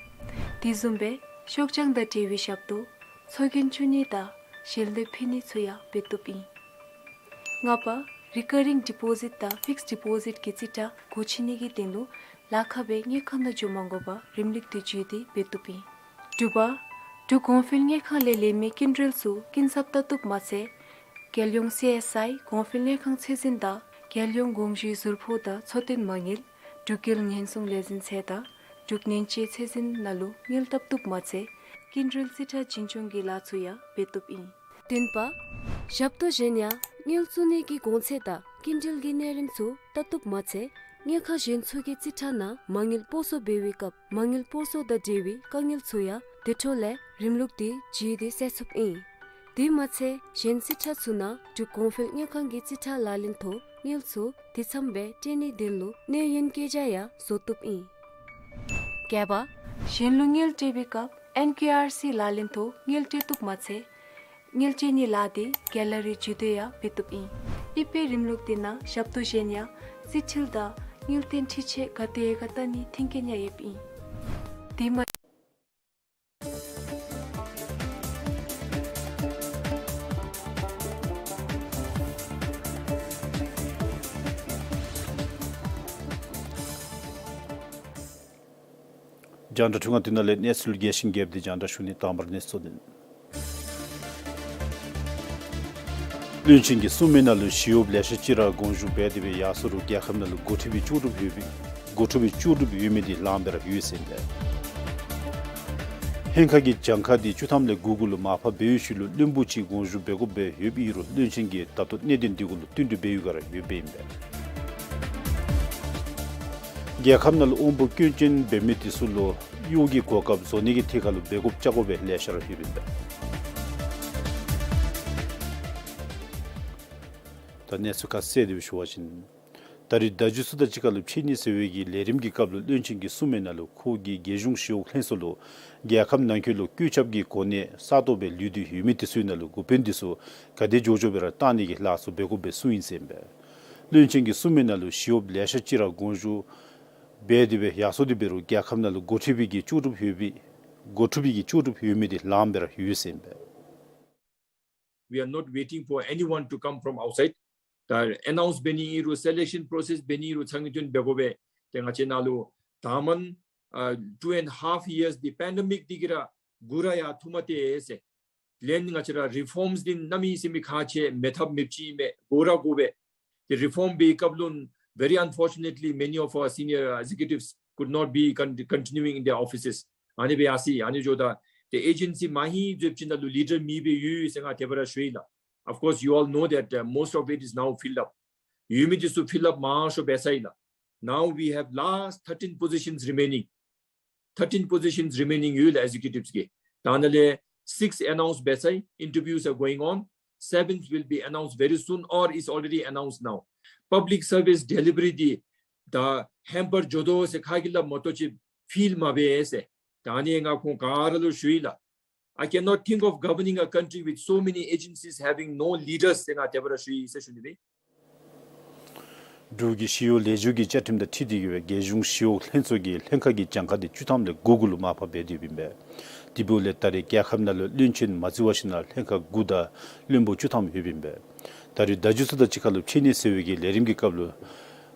དེ་བཟུམ་སྦེ་ཤོག་བྱང་དང་འབྲེལ་བའི་ཞབས་ཏོག་ཚོགས་རྒྱན་བཙུགས་ནི་དང་ཞལ་འདེབས་ཕུལ་ནི་ཚུ་ཡང་འབད་བཏུབ་ཨིན། ལྔ་པ་རི་ཀ་རིང་ཌི་པོ་ཟིཊ་དང་ཕིགསཌ་ཌི་པོ་ཟིཊ་གི་རྩིས་ཁྲ་སྒོ་ཕྱེ་ནི་གི་དོན་ལུ་ལཱ་ཁག་སྦེ་དངུལ་ཁང་ནང་འགྱོ་མ་དགོ་པར་རིམ་ལུགས་འདི་བརྒྱུད་དེ་འབད་བཏུབ་ཨིན། དྲུག་པ་འབྲུག་གོང་འཕེལ་དངུལ་ཁང་ལས་ལེན་མི་སྐྱིན་འགྲུལ་ཚུ་སྐྱིན་ཚབ་བལྟ་བཏུབ་མ་ཚད་རྒྱལ་ཡོངས་སི་ཨེསི་ཨའི་གོང་འཕེལ་དངུལ་ཁང་ཚད་འཛིན་དང་རྒྱལ་ཡོངས་དགོངས་ཞུའི་ཟུར་ཕོགས་དང་འཚོ་རྟེན་མ་དངུལ་འབྲུག་རྒྱལ་ཉེན་སྲུང་ལས་འཛིན་ཚད་དང་འབྲུག་ནན་ཅེ་ཚད་འཛིན་ནང་ལུ་དངུལ་བལྟ་བཏུབ་མ་ཚད་སྐྱིན་འགྲུལ་རྩིས་ཁྲ་བྱིན་སྐྱོང་གི་ལཱ་ཚུ་ཡང་འབད་བཏུབ་ཨིན། བདུན་པ་ཞབས་ཏོག་གཞན་ཡང་དངུལ་བཙུགས་ནི་གི་གོང་ཚད་དང་སྐྱིན་འགྲུལ་གྱི་གནས་རིམ་ཚུ་བལྟ་བཏུབ་མ་ཚད་དངུལ་ཁང་གཞན་ཚུ་གི་རྩིས་ཁྲ་ནང་མ་དངུལ་སྤོ་སོར་འབད་བའི་སྐབས་མ་དངུལ་སྤོ་སོར་དང་འབྲེལ་བའི་དཀའ་ངལ་ཚུ་ཡང་དེ་འཕྲོ་ལས་རིམ་ལུགས་འདི་བརྒྱུད་དེ་སེལ་ཚུགསཔ་ཨིན། དེ་མ་ཚད་གཞན་རྩིས་ཁྲ་ཚུ་ནང་འབྲུག་གོང་འཕེལ་དངུལ་ཁང་གི་རྩིས་ཁྲ་ལག་ལེན་ཐོག་དངུལ་ཚུ་དེ་ཙམ་སྦེ་སྤྲོད་ནིའི་དོན་ལུ་གནས་ཡུན་བཀོད་རྒྱ་ཡང་བཟོ་བཏུབ་ཨིན། བརྒྱད་པ་གཞན་ལུ་དངུལ་སྤྲོད་པའི་སྐབས་ཨེན་ཀེ་ཨར་སི་ལག་ལེན་ཐོག་དངུལ་སྤྲོད་བཏུབ་མ་ཚད་དངུལ་སྤྲོད་ནིའི་ལཱ་འདི་གེ་ལ་རི་བརྒྱུད་དེ་ཡང་འབད་བཏུབ་ཨིན། ཨི་ཕེ་རིམ་ལུགས་འདི་ནང་ཞབས་ཏོག་གཞན་ཡང་རྩིས་འཕྲུལ་དང་དངུལ་རྟེན་འཕྲུལ་ཆས་ག་དེ་ཡོད་ག་བལྟ་ནིའི་མཐུན་རྐྱེན་ཡང་ཡོདཔ་ཨིན། དེ་མ་རྒྱང་བསྒྲགས་ཐུང་ཀ་འདི་ནང་ལས་གནས་ཚུལ་རྒྱས་ཤིང་རྒྱསཔ་འདི་རྒྱང་བསྒྲགས་ཞུ་ནི། དང་པ་ར་གནས་ཚུལ་འདི། བློན་ཆེན་གྱིས་གསུངས་མི་ནང་ལུ་ཞི་གཡོགཔ་ལེ་ཤ་ཅིག་ར་དགོངས་ཞུ་འབད་དེ་སྦེ་ཡར་སོང་རུང་རྒྱལ་ཁབ་ནང་ལུ་འགོ་ཁྲིད་པའི་ལྕོགས་གྲུབ་ཡོད་པའི་འགོ་ཁྲིད་པའི་ལྕོགས་གྲུབ་ཡོད་མི་འདི་ལངམ་སྦེ་ར་ཡོད་ཟེར་ཨིན་པས། ཧེང་ཁ་གི་གྱངས་ཁ་འདི་བཅུ་ཐམ་ལས་དགུ་གུ་ལུ་མར་ཕབ་འབད་བའི་ཤུལ་ལུ་བློན་པོ་ཅིག་དགོངས་ཞུ་འབད་དགོཔ་སྦེ་ཡོདཔ་ཨིན་རུང་བློན་ཆེན་གྱིས་ད་ལྟོ་གནད་དོན་འདི་གུ་ལུ་བསྟུན་གྲོས་འབད་ཡོད་ག་ར་ཡོདཔ་ཨིན་པས། རྒྱལ་ཁབ་ནང་ལུ་དབང་པོ་སྐྱོན་ཅན་འབད་མི་འདི་ཚུ་ལུ་གཡོག་གི་གོ་སྐབས་བཟོ་ནི་གི་ཐད་ཁར་ལུ་འབད་དགོཔ་རྐྱབ་དགོ་པའི་ལེ་ཤ་ར་ཡོདཔ་ཨིན་པས། ད་གནས་ཚུལ་ཁ་གསལ་དེ་སྦེ་ཞུ་བ་ཅིན། ད་རིས་བརྡ་བརྒྱུད་ཚུ་དང་གཅིག་ཁར་ལུ་ཕྱད་ནི་ཟེར་བའི་གི་ལས་རིམ་གྱི་སྐབས་ལུ་བློན་ཆེན་གྱིས་གསུངས་མི་ནང་ལུ་ཁོ་གིས་རྒྱལ་གཞུང་ཞི་གཡོག་ལྷན་ཚོགས་ལུ་རྒྱལ་ཁབ་ནང་འཁོད་ལུ་བཀོད་ཁྱབ་ཀྱི་གོ་གནས་ས་སྟོང་སྦེ་ལུས་ཏེ་ཡོད་མི་འདི་ཚུའི་ནང་ལུ་འགོ་དཔོན་འདི་ཚུ་ག་དེ་མགྱོགས་མགྱོགས་སྦེ་ར་བཏང་ནི་གི་ལཱ་ཚུ་འབད་དགོཔ་སྦེ་གསུངས་ཡི་ཟེར་ཨིན་པས། བློན་ཆེན་གྱིས་གསུངས་མི་ནང་ལུ་ཞི་གཡོགཔ་ལེ་ཤ་ཅིག་ར་དགོངས་ཞུ་འབད་དེ་སྦེ་ཡར་སོང་སྟེ་འབད་རུང་རྒྱལ་ཁབ་ནང་ལུ་འགོ་ཁྲིད་པའི་གི་ལྕོགས་གྲུབ་ཡོད་པའི་ འགོ་ཁྲིདཔ་གི་ལྕོགས་གྲུབ་ཡོད་མི་འདི་ལངམ་སྦེ་ར་ཡོད་ཟེར་ཨིན་པས། We are not waiting for anyone to come from outside. ད་announce འབད་ནི་ཨིན་རུང་selection process འབད་ནི་ཨིན་རུང་ཚང་གི་དོན་འབད་དགོ་པས། ཏེ་ང་བཅས་ནཱ་ལུ་ད་མན་ཨ་two and half years འདི་པེན་ཌེ་མིཀ་འདི་གིས་ར་འགོར་ར་ཡར་བཏུབ་མས་ཏེ་ཟེར། ལན་ང་བཅས་ར་རི་ཕོརམསི་འདི་གནང་མི་ཟེར་མི་ཁག་ཆེ་མེད་ཐབས་མེདཔ་ཅིག་ཨིན་མས། འགོར་ར་འགོར་བས། ཏེ་རི་ཕོརམ་འབད་བའི་སྐབས་ལུ་very unfortunately many of our senior executives could not be con- continuing in their offices. ཨ་ནི་སྦེ་ཡར་སོ་ཡི། ཨ་ནི་འགྱོཝ་ད་ཏེ་ཨེ་ཇེན་སི་མ་ཧིང་ཟེརཝ་ཅིག་ནང་ལུ་ལི་ཌར་མེདཔ་སྦེ་ཡོད་ཟེར་ང་དེ་སྦེ་ར་ཞུ་ཡི་ལགས། Of course, you all know that uh, most of it is now filled up. ཡོད་མི་འདི་ཚུ་ཕིལ་ཨཔ་མང་ཤོས་འབད་ཚར་ཡི་ལགས། Now we have last thirteen positions remaining. Thirteen positions remaining ཡོད་ལགས་ཨེག་ཛེ་ཀུ་ཊིབསི་གི། ད་ནཱ་ལས་six announce འབད་ཚར་ཡི། Interviews are going on. Seventh will be announced very soon or is already announced now. Public service delivery འདི་ད་ཧེམ་པར་འགྱོ་དོ་ཟེར་ཁ་གིས་སླབ་མ་གཏོགས་ཅིག་ཕིལ་མ་འབད་ཟེར། ད་ནི་ང་ཁོང་ག་ར་ལུ་ཞུ་ཡི་ལགས། I cannot think of governing a country with so many agencies having no leaders ཟེར་ང་དེ་སྦེ་ར་ཞུ་ཡི་ཟེར་ཞུ་ནི་སྦེ། འབྲུག་གི་ཞི་གཡོག་ལས་འཛིན་གྱི་བཅའ་ཁྲིམས་དང་འཁྲིལ་ཏེ་གིས་སྦེ་རྒྱལ་གཞུང་ཞི་གཡོག་ལྷན་ཚོགས་ཀྱིས་ལྷན་ཁག་གི་གྱངས་ཁ་འདི་བཅུ་ཐམ་ལས་དགུ་དགུ་ལུ་མར་ཕབ་འབད་དེ་ཡོདཔ་ཨིན་པས། དེ་འབདཝ་ལས་ད་རེས་རྒྱལ་ཁབ་ནང་ལུ་བློན་ཆེན་མ་བརྩི་བར་ཞིན་ན་ལྷན་ཁག་དགུ་དང་བློན་པོ་བཅུ་ཐམ་ཡོདཔ་ཨིན་པས། ད་རེས་ཟླཝ་བཅུ་ཚུ་དང་གཅིག་ཁར་ལུ་ཕྱེ་ནི་ཟེར་བའི་གི་ལས་རིམ་གྱི་སྐབས་ལུ་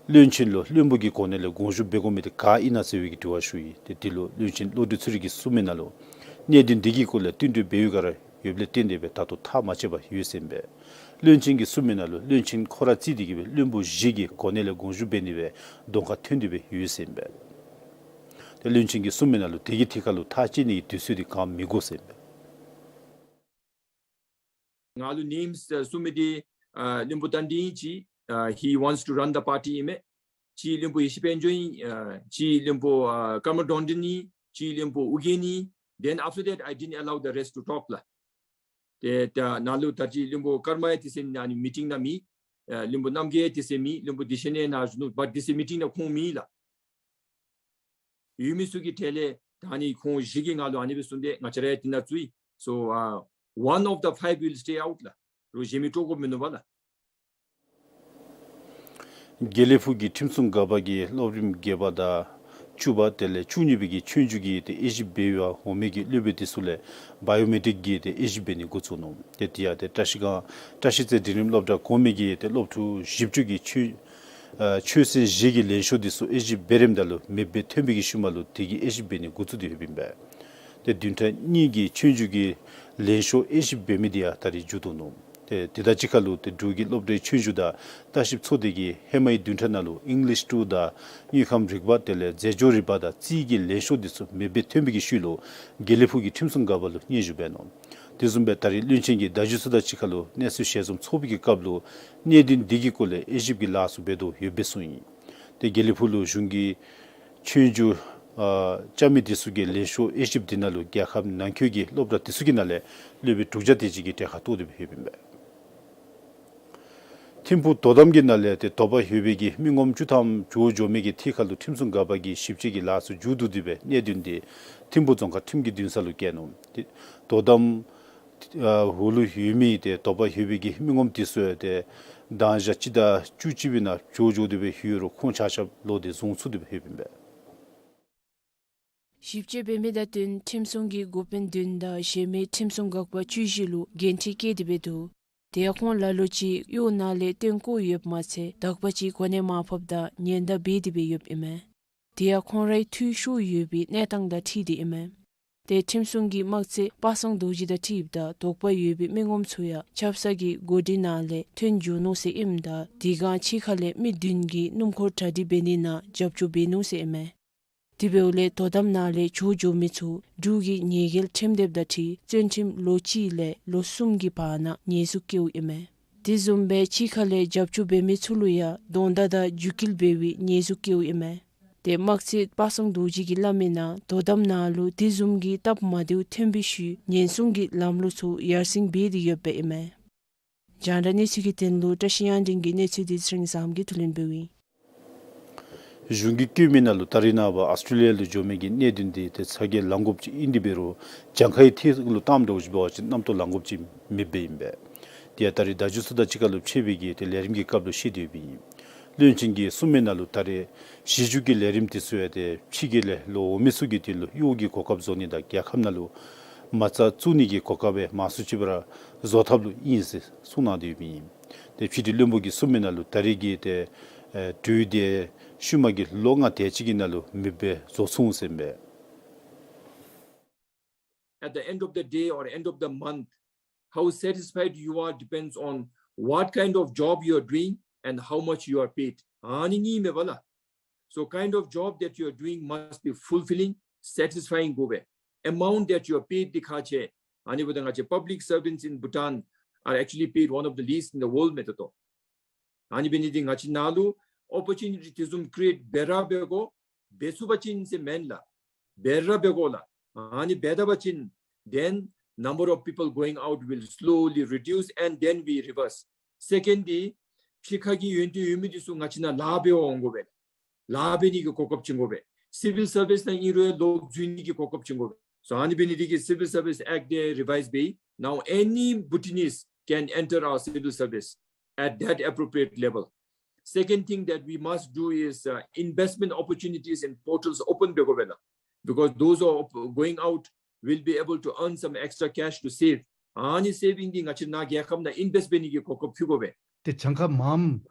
བློན་ཆེན་ལུ་བློན་པོ་གི་གོ་གནས་ལས་དགོངས་ཞུ་འབད་དགོ་མི་འདི་ག་ཨིན་ན་ཟེར་བའི་གི་དྲི་བ་ཞུ་ཡི། ཏེ་དེ་ལུ་བློན་ཆེན་བློ་གྲོས་ཚེ་རིང་གིས་གསུངས་མི་ནང་ལུ་གནད་དོན་འདི་གི་སྐོར་ལས་བསྟུན་གྲོས་འབད་བའི་སྒང་ར་ཡོདཔ་ལས་བརྟེན་ཏེ་སྦེ་ད་ལྟོ་ཐག་མ་བཅད་པར་ཡོད་ཟེར་ཨིན་པས། བློན་ཆེན་གྱིས་གསུངས་མི་ནང་ལུ་བློན་ཆེན་ཁོ་ར་བརྩིས་ཏེ་གིས་སྦེ་བློན་པོ་བཞི་གི་གོ་གནས་ལས་དགོངས་ཞུ་འབད་ནི་སྦེ་གདོང་ཁར་ཐོན་ཏེ་སྦེ་ཡོད་ཟེར་ཨིན་པས། ཏེ་བློན་ཆེན་གྱིས་གསུངས་མི་ནང་ལུ་དེ་གི་ཐད་ཁར་ལུ་ཐག་བཅད་ནི་གི་དུས་ཚོད་འདི་གང་མི་དགོ་ཟེར་ཨིན་པས། ང་ལུ་ནེམསི་ཨ་གསུང་མི་འདི་ཨ་བློན་པོ་བསྟན་འཛིན་ཨིན་ཅིག། ཨ་he wants to run the party ཨིན་མས། གཅིག་བློན་པོ་ཡེ་ཤེས་དཔལ་འབྱོར་ཨིན། ཨ་གཅིག་བློན་པོ་ཨ་ཀརྨ་འགྲོ་འདྲེན་ཨིན། གཅིག་བློན་པོ་ཨོ་རྒྱན་ཨིན། Then after that I didn't allow the rest to talk ལགས། ཏེ་ད་ནཱ་ལུ་ད་ཅི་བློན་པོ་ཀརྨ་ཡང་དེ་ཚེ་ནཱ་ནི་མི་ཊིང་ནང་མེད། ཨ་བློན་པོ་རྣམ་རྒྱལ་ཡང་དེ་ཚེ་མེད། བློན་པོ་བདེ་ཆེན་ཡང་ནཱ་བཞུགས་ནུག། བཊ་དེ་ཚེ་མི་ཊིང་ནང་ཁོང་མེད་ལགས། ཡོད་མི་ཚུ་གི་གྲས་ལས་ད་ནི་ཁོང་བཞི་གིས་ང་ལུ་ཨ་ནི་སྦེ་གསུངས་ཏེ་ང་བཅས་ར་ཡང་དེ་ནང་ཚུད་ཡི། So uh, one of the five will stay out ལགས། རོགས་གཞན་མི་སྤྲོ་དགོཔ་མིན་ནུག་པ་ལགས། དགེ་ལེགས་ཕུག་གི་ཁྲིམས་སྲུང་འགག་པ་གིས་སློབ་རིམ་བརྒྱད་པ་དང་བཅུ་པ་དེ་ལས་བཅུ་གཉིས་པའི་གི་ཆོས་རྒྱུགས་ཀྱི་ཏེ་དབྱེ་ཞིབ་འབད་བར་འོང་མི་གི་སློབ་དཔོན་དེ་ཚུ་ལས་བའི་ཡོ་མེ་ཊིཀ་གི་ཏེ་དབྱེ་ཞིབ་འབད་ནི་འགོ་བཙུགས་ནུག། ཏེ་དེ་ཡང་ཏེ་བཀྲ་ཤིས་སྒང་བཀྲ་ཤིས་རྩེ་འབྲིང་རིམ་སློབ་གྲྭ་གོང་མའི་གི་ཏེ་སློབ་ཕྲུག་བཞི་བཅུ་གིས་ཆོས་ཨ་ཆོས་ཚན་བཞི་གི་ལན་ཤོག་དེ་ཚུ་དབྱེ་ཞིབ་འབད་རནམ་ད་ལུ་མེདཔ་སྦེ་ཐོན་པའི་གི་ཤུལ་མ་ལུ་དེ་གི་དབྱེ་ཞིབ་འབད་ནི་འགོ་བཙུགས་ཏེ་ཡོདཔ་ཨིན་པས། ཏེ་བདུན་ཕྲག་གཉིས་ཀྱི་ཆོས་རྒྱུགས་ཀྱི་ལན་ཤོག་དབྱེ་ཞིབ་འབད་མི་དེ་ཡང་ད་རེས་མཇུག་བསྡུ་ནུག། ཏེ་དེ་དང་གཅིག་ཁར་ལུ་ཏེ་འབྲུག་གི་སློབ་གྲྭའི་ཆོས་རྒྱུགས་དང་བརྟག་ཞིབ་ཚོགས་སྡེ་གིས་ཧེ་མའི་བདུན་ཕྲག་ནང་ལུ་ཨིང་ལིཤ་ཊུ་དང་དངོས་ཁམས་རིག་པ་དེ་ལས་རྫས་སྦྱོར་རིག་པ་དང་རྩིས་ཀྱི་ལན་ཤོག་དེ་ཚུ་མེདཔ་སྦེ་ཐོན་པའི་གི་ཤུལ་ལུ་དགེ་ལེགས་ཕུག་གི་ཁྲིམས་སྲུང་འགག་པ་ལུ་སྙན་ཞུ་འབད་ནུག། དེ་བཟུམ་སྦེ་ད་རེས་བློན་ཆེན་གྱིས་ཟླཝ་བཅུ་ཚུ་དང་གཅིག་ཁར་ལུ་གནས་ཚུལ་ཞལ་འཛོམས་ཚོགས་པའི་གི་སྐབས་ལུ་གནད་དོན་འདི་གི་སྐོར་ལས་དབྱེ་ཞིབ་ཀྱི་ལཱ་ཚུ་འབད་དོ་ཡོདཔ་སྦེ་གསུངས་ཡི། ཏེ་དགེ་ལེགས་ཕུག་ལུ་གཞུང་གི་ཆོས་རྒྱུགས་ཨ་རྐྱབ་མི་དེ་ཚུ་གི་ལན་ཤོག་དབྱེ་ཞིབ་དེ་ནང་ལུ་རྒྱལ་ཁབ་ནང་འཁོད་ཀྱི་སློབ་གྲྭ་དེ་ཚུ་གི་ནང་ལས་སློབ་དཔོན་དྲུག་བརྒྱ་དེ་ཅིག་གིས་གྲལ་ཁར་གཏོགས་ཏེ་སྦེ་ཡོདཔ་ཨིན་པས། ཐིམ་ཕུག་དོ་དམ་གྱི་ནང་ལས་ཏེ་དོགས་པ་ཡོད་པའི་གི་མི་ངོམ་བཅུ་ཐམ་བྱོག་འགྱོ་མི་གི་ཐད་ཁར་ལུ་ཁྲིམས་སྲུང་འགག་པ་གིས་ཞིབ་དཔྱད་ཀྱི་ལཱ་ཚུ་མཇུག་བསྡུ་སྟེ་སྦེ་གནད་དོན་དེ་ཐིམ་ཕུག་རྫོང་ཁག་ཁྲིམས་ཀྱི་འདུན་ས་ལུ་བསྐྱལ་ནུག། ཏེ་དོ་དམ་ཨ་འོག་ལུ་ཡོད་མི་ཏེ་དོགས་པ་ཡོད་པའི་གི་མི་ངོམ་དེ་ཚུ་ཡང་ཏེ་གདང་ཞག་སྤྱི་ཟླ་བཅུ་གཅིག་པའི་ནང་བྱོག་འགྱོ་སྟེ་སྦེ་ཡོད་རུང་ཁོང་ཆ་ཁྱབ་ལོག་སྟེ་བཟུང་ཚུགས་ཏེ་སྦེ་ཡོདཔ་ཨིན་པས། ཞིབ་དཔྱད་འབད་མི་དང་བསྟུན་ཁྲིམས་སྲུང་གི་འགོ་དཔོན་བདུན་དང་གཞན་མི་ཁྲིམས་སྲུང་འགག་པ་བཅུ་བཞི་ལུ་འགན་འཁྲི་བཀལ་ཏེ་སྦེ་འདུག། དེ་ཡང་ཁོང་ལ་ལུ་ཅིག་གཡོག་ནང་ལས་བཏོན་བཀོ་ཡོདཔ་མ་ཚད་དག་པ་ཅིག་གོ་གནས་མར་ཕབ་དང་ཉེན་བརྡ་འབད་དེ་སྦེ་ཡོདཔ་ཨིན་མས། དེ་ཡང་ཁོང་རའི་འཐུས་ཤོར་ཡོད་པའི་གནས་སྟངས་དང་འཁྲིལ་ཏེ་ཨིན་མས། ཏེ་ཁྲིམས་སྲུང་གི་དམག་སྤྱི་པ་སངས་རྡོ་རྗེ་དང་འཁྲིལཝ་ད་དོགས་པ་ཡོད་པའི་མི་ངོམ་ཚུ་ཡང་ཆབ་གསང་གི་འགོ་ཁྲིད་ནང་ལས་ཐོན་འགྱོ་ནུག་ཟེར་ཨིནམ་ད་དེ་སྒང་ཕྱི་ཁ་ལས་མི་བདུན་གྱིས་སྣུམ་འཁོར་གྲ་སྒྲིག་འབད་ནི་ནང་རྒྱབ་སྐྱོར་འབད་ནུག་ཟེར་ཨིན་མས། དེ་འབདཝ་ལས་དོ་དམ་ནང་ལས་བྱོག་འགྱོ་མི་ཚུ་འབྲུག་གི་ཉེས་འགེལ་ཁྲིམས་དེབ་དང་འཁྲིལ་བཙོན་ཁྲིམས་ལོ་གཅིག་ལས་ལོ་གསུམ་གྱི་བར་ན་ཉེས་འཛུགས་བཀལཝ་ཨིན་མས། དེ་བཟུམ་སྦེ་ཕྱི་ཁ་ལས་རྒྱབ་སྐྱོར་འབད་མི་ཚུ་ལུ་ཡང་དོན་དག་དང་རྒྱུད་སྐུལ་འབད་བའི་ཉེས་འཛུགས་བཀལཝ་ཨིན་མས། ཏེ་དམག་སྤྱི་པ་སངས་རྡོ་རྗེ་གིས་སླབ་མི་ནང་དོ་དམ་ནང་ལུ་དེ་བཟུམ་གྱི་སྟབས་མ་བདེཝ་ཐོན་པའི་ཤུལ་ཉེན་སྲུང་གི་ལམ་ལུགས་ཚུ་ཡར་སེང་འབད་དེ་ཡོདཔ་ཨིན་མས། རྒྱང་བསྒྲགས་གནས་ཚུལ་གྱི་དོན་ལུ་བཀྲ་ཤིས་དབྱངས་སྒྲོན་གྱི་གནས་ཚུལ་འདི་ཚེ་རིང་བཟངམོ་གིས་བསྡུ་ལེན་འབདཝ་ཨིན། གཞུང་གིས་བཀོད་མི་ནང་ལུ་ད་རེས་ནངས་པ་ཨཱོས་ཊྲེ་ལི་ཡ་ལུ་འགྱོ་མི་གི་གནད་དོན་འདི་ཏེ་ཚ་གྱང་ལང་དགོཔ་ཅིག་ཨིན་ཏེ་འབད་རུང་གྱངས་ཁའི་ཐད་ལུ་བལྟཝ་ད་འོང་ཞིནམ་ལས་རྣམ་རྟོག་ལང་དགོཔ་ཅིག་མེདཔ་ཨིན་པས། དེ་ཡང་ད་རེས་ཟླཝ་བཅུ་ཚུ་དང་གཅིག་ཁར་ལུ་ཕྱེ་བའི་གི་ཏེ་ལས་རིམ་གྱི་སྐབས་ལུ་བཤད་དེ་ཡོདཔ་ཨིན། བློན་ཆེན་གྱིས་གསུངས་མི་ནང་ལུ་ད་རེས་གཞི་བཅོལ་གྱི་ལས་རིམ་འདི་ཚུ་ཡང་ཏེ་ཕྱི་རྒྱལ་ལས་ལོག་འོང་མི་ཚུ་གི་དོན་ལུ་གཡོག་གི་གོ་སྐབས་བཟོ་ནི་དང་རྒྱལ་ཁབ་ནང་ལུ་མ་རྩ་བཙུགས་ནི་གི་གོ་སྐབས་ཡང་མང་སུ་ཅིག་སྦེ་ར་བཟོ་ཐབས་ལུ་ཨིན་ཟེར་གསུངས་གནང་སྟེ་ཡོདཔ་ཨིན། ཏེ་ཕྱི་འབྲེལ་བློན་པོ་གིས་གསུངས་མི་ནང་ལུ་ད་རེས་ཀྱི་ཏེ་ཨེ་གྲོས་འདི་ཤུལ་མ་གི་ལོ་ལྔ་དེ་ཅིག་གི་ནང་ལུ་མེདཔ་སྦེ་བཟོ་ཚུགས་ཟེར་ཨིན་པས། At the end of the day or end of the month, how satisfied you are depends on what kind of job you are doing and how much you are paid. ཨ་ནི་གཉིས་མས་པ་ལགས། So kind of job that you are doing must be fulfilling, satisfying དགོ་པས། Amount that you are paid འདི་ཁག་ཆེ། ཨ་ནི་འབདཝ་ད་ང་བཅས་public servants in Bhutan are actually paid one of the least in the world མས་ད་ལྟོ། ཨ་ནི་འབད་ནི་འདི་ང་བཅས་ནང་ལུ་ཨོ་པོར་ཅུ་ནི་ཊི་དེ་བཟུམ་ཀི་རི་ཨེཊ་འབད་ར་འབད་དགོ། འབད་ཚུགས་པ་ཅིན་ཟེར་མེན་ལགས། འབད་ར་འབད་དགོ་ལགས། ཨ་ནི་འབད་ད་པ་ཅིན་then number of people going out will slowly reduce and then we reverse. Second འདི་ཕྱི་ཁ་གི་ཡོན་ཏན་ཡོད་མི་འདི་ཚུ་ང་བཅས་ནང་ལཱ་འབད་བར་འོང་དགོ་པས། ལཱ་འབད་ནི་གི་གོ་སྐབས་བྱིན་དགོ་པས། Civil service ནང་ཨིན་རུང་ལོག་འཛུལ་ནི་གི་གོ་སྐབས་བྱིན་དགོ་པས། So ཨ་ནི་འབད་ནི་འདི་གིས་Civil Service Act འདི་རི་བའིཛ་འབད། Now any Bhutanese can enter our civil service at that appropriate level. Second thing that we must do is, uh, investment opportunities and portals open འབད་དགོ་པས་ལགས། Because those who are op- going out will be able to earn some extra cash to save. ཨ་ནི་སེ་བིང་འདི་ང་བཅས་ནཱ་རྒྱལ་ཁབ་ནང་ཨིན་བེསཊ་འབད་ནི་གི་གོ་སྐབས་ཕུལ་དགོ་པས། ཏེ་གྱངས་ཁ་མངམ་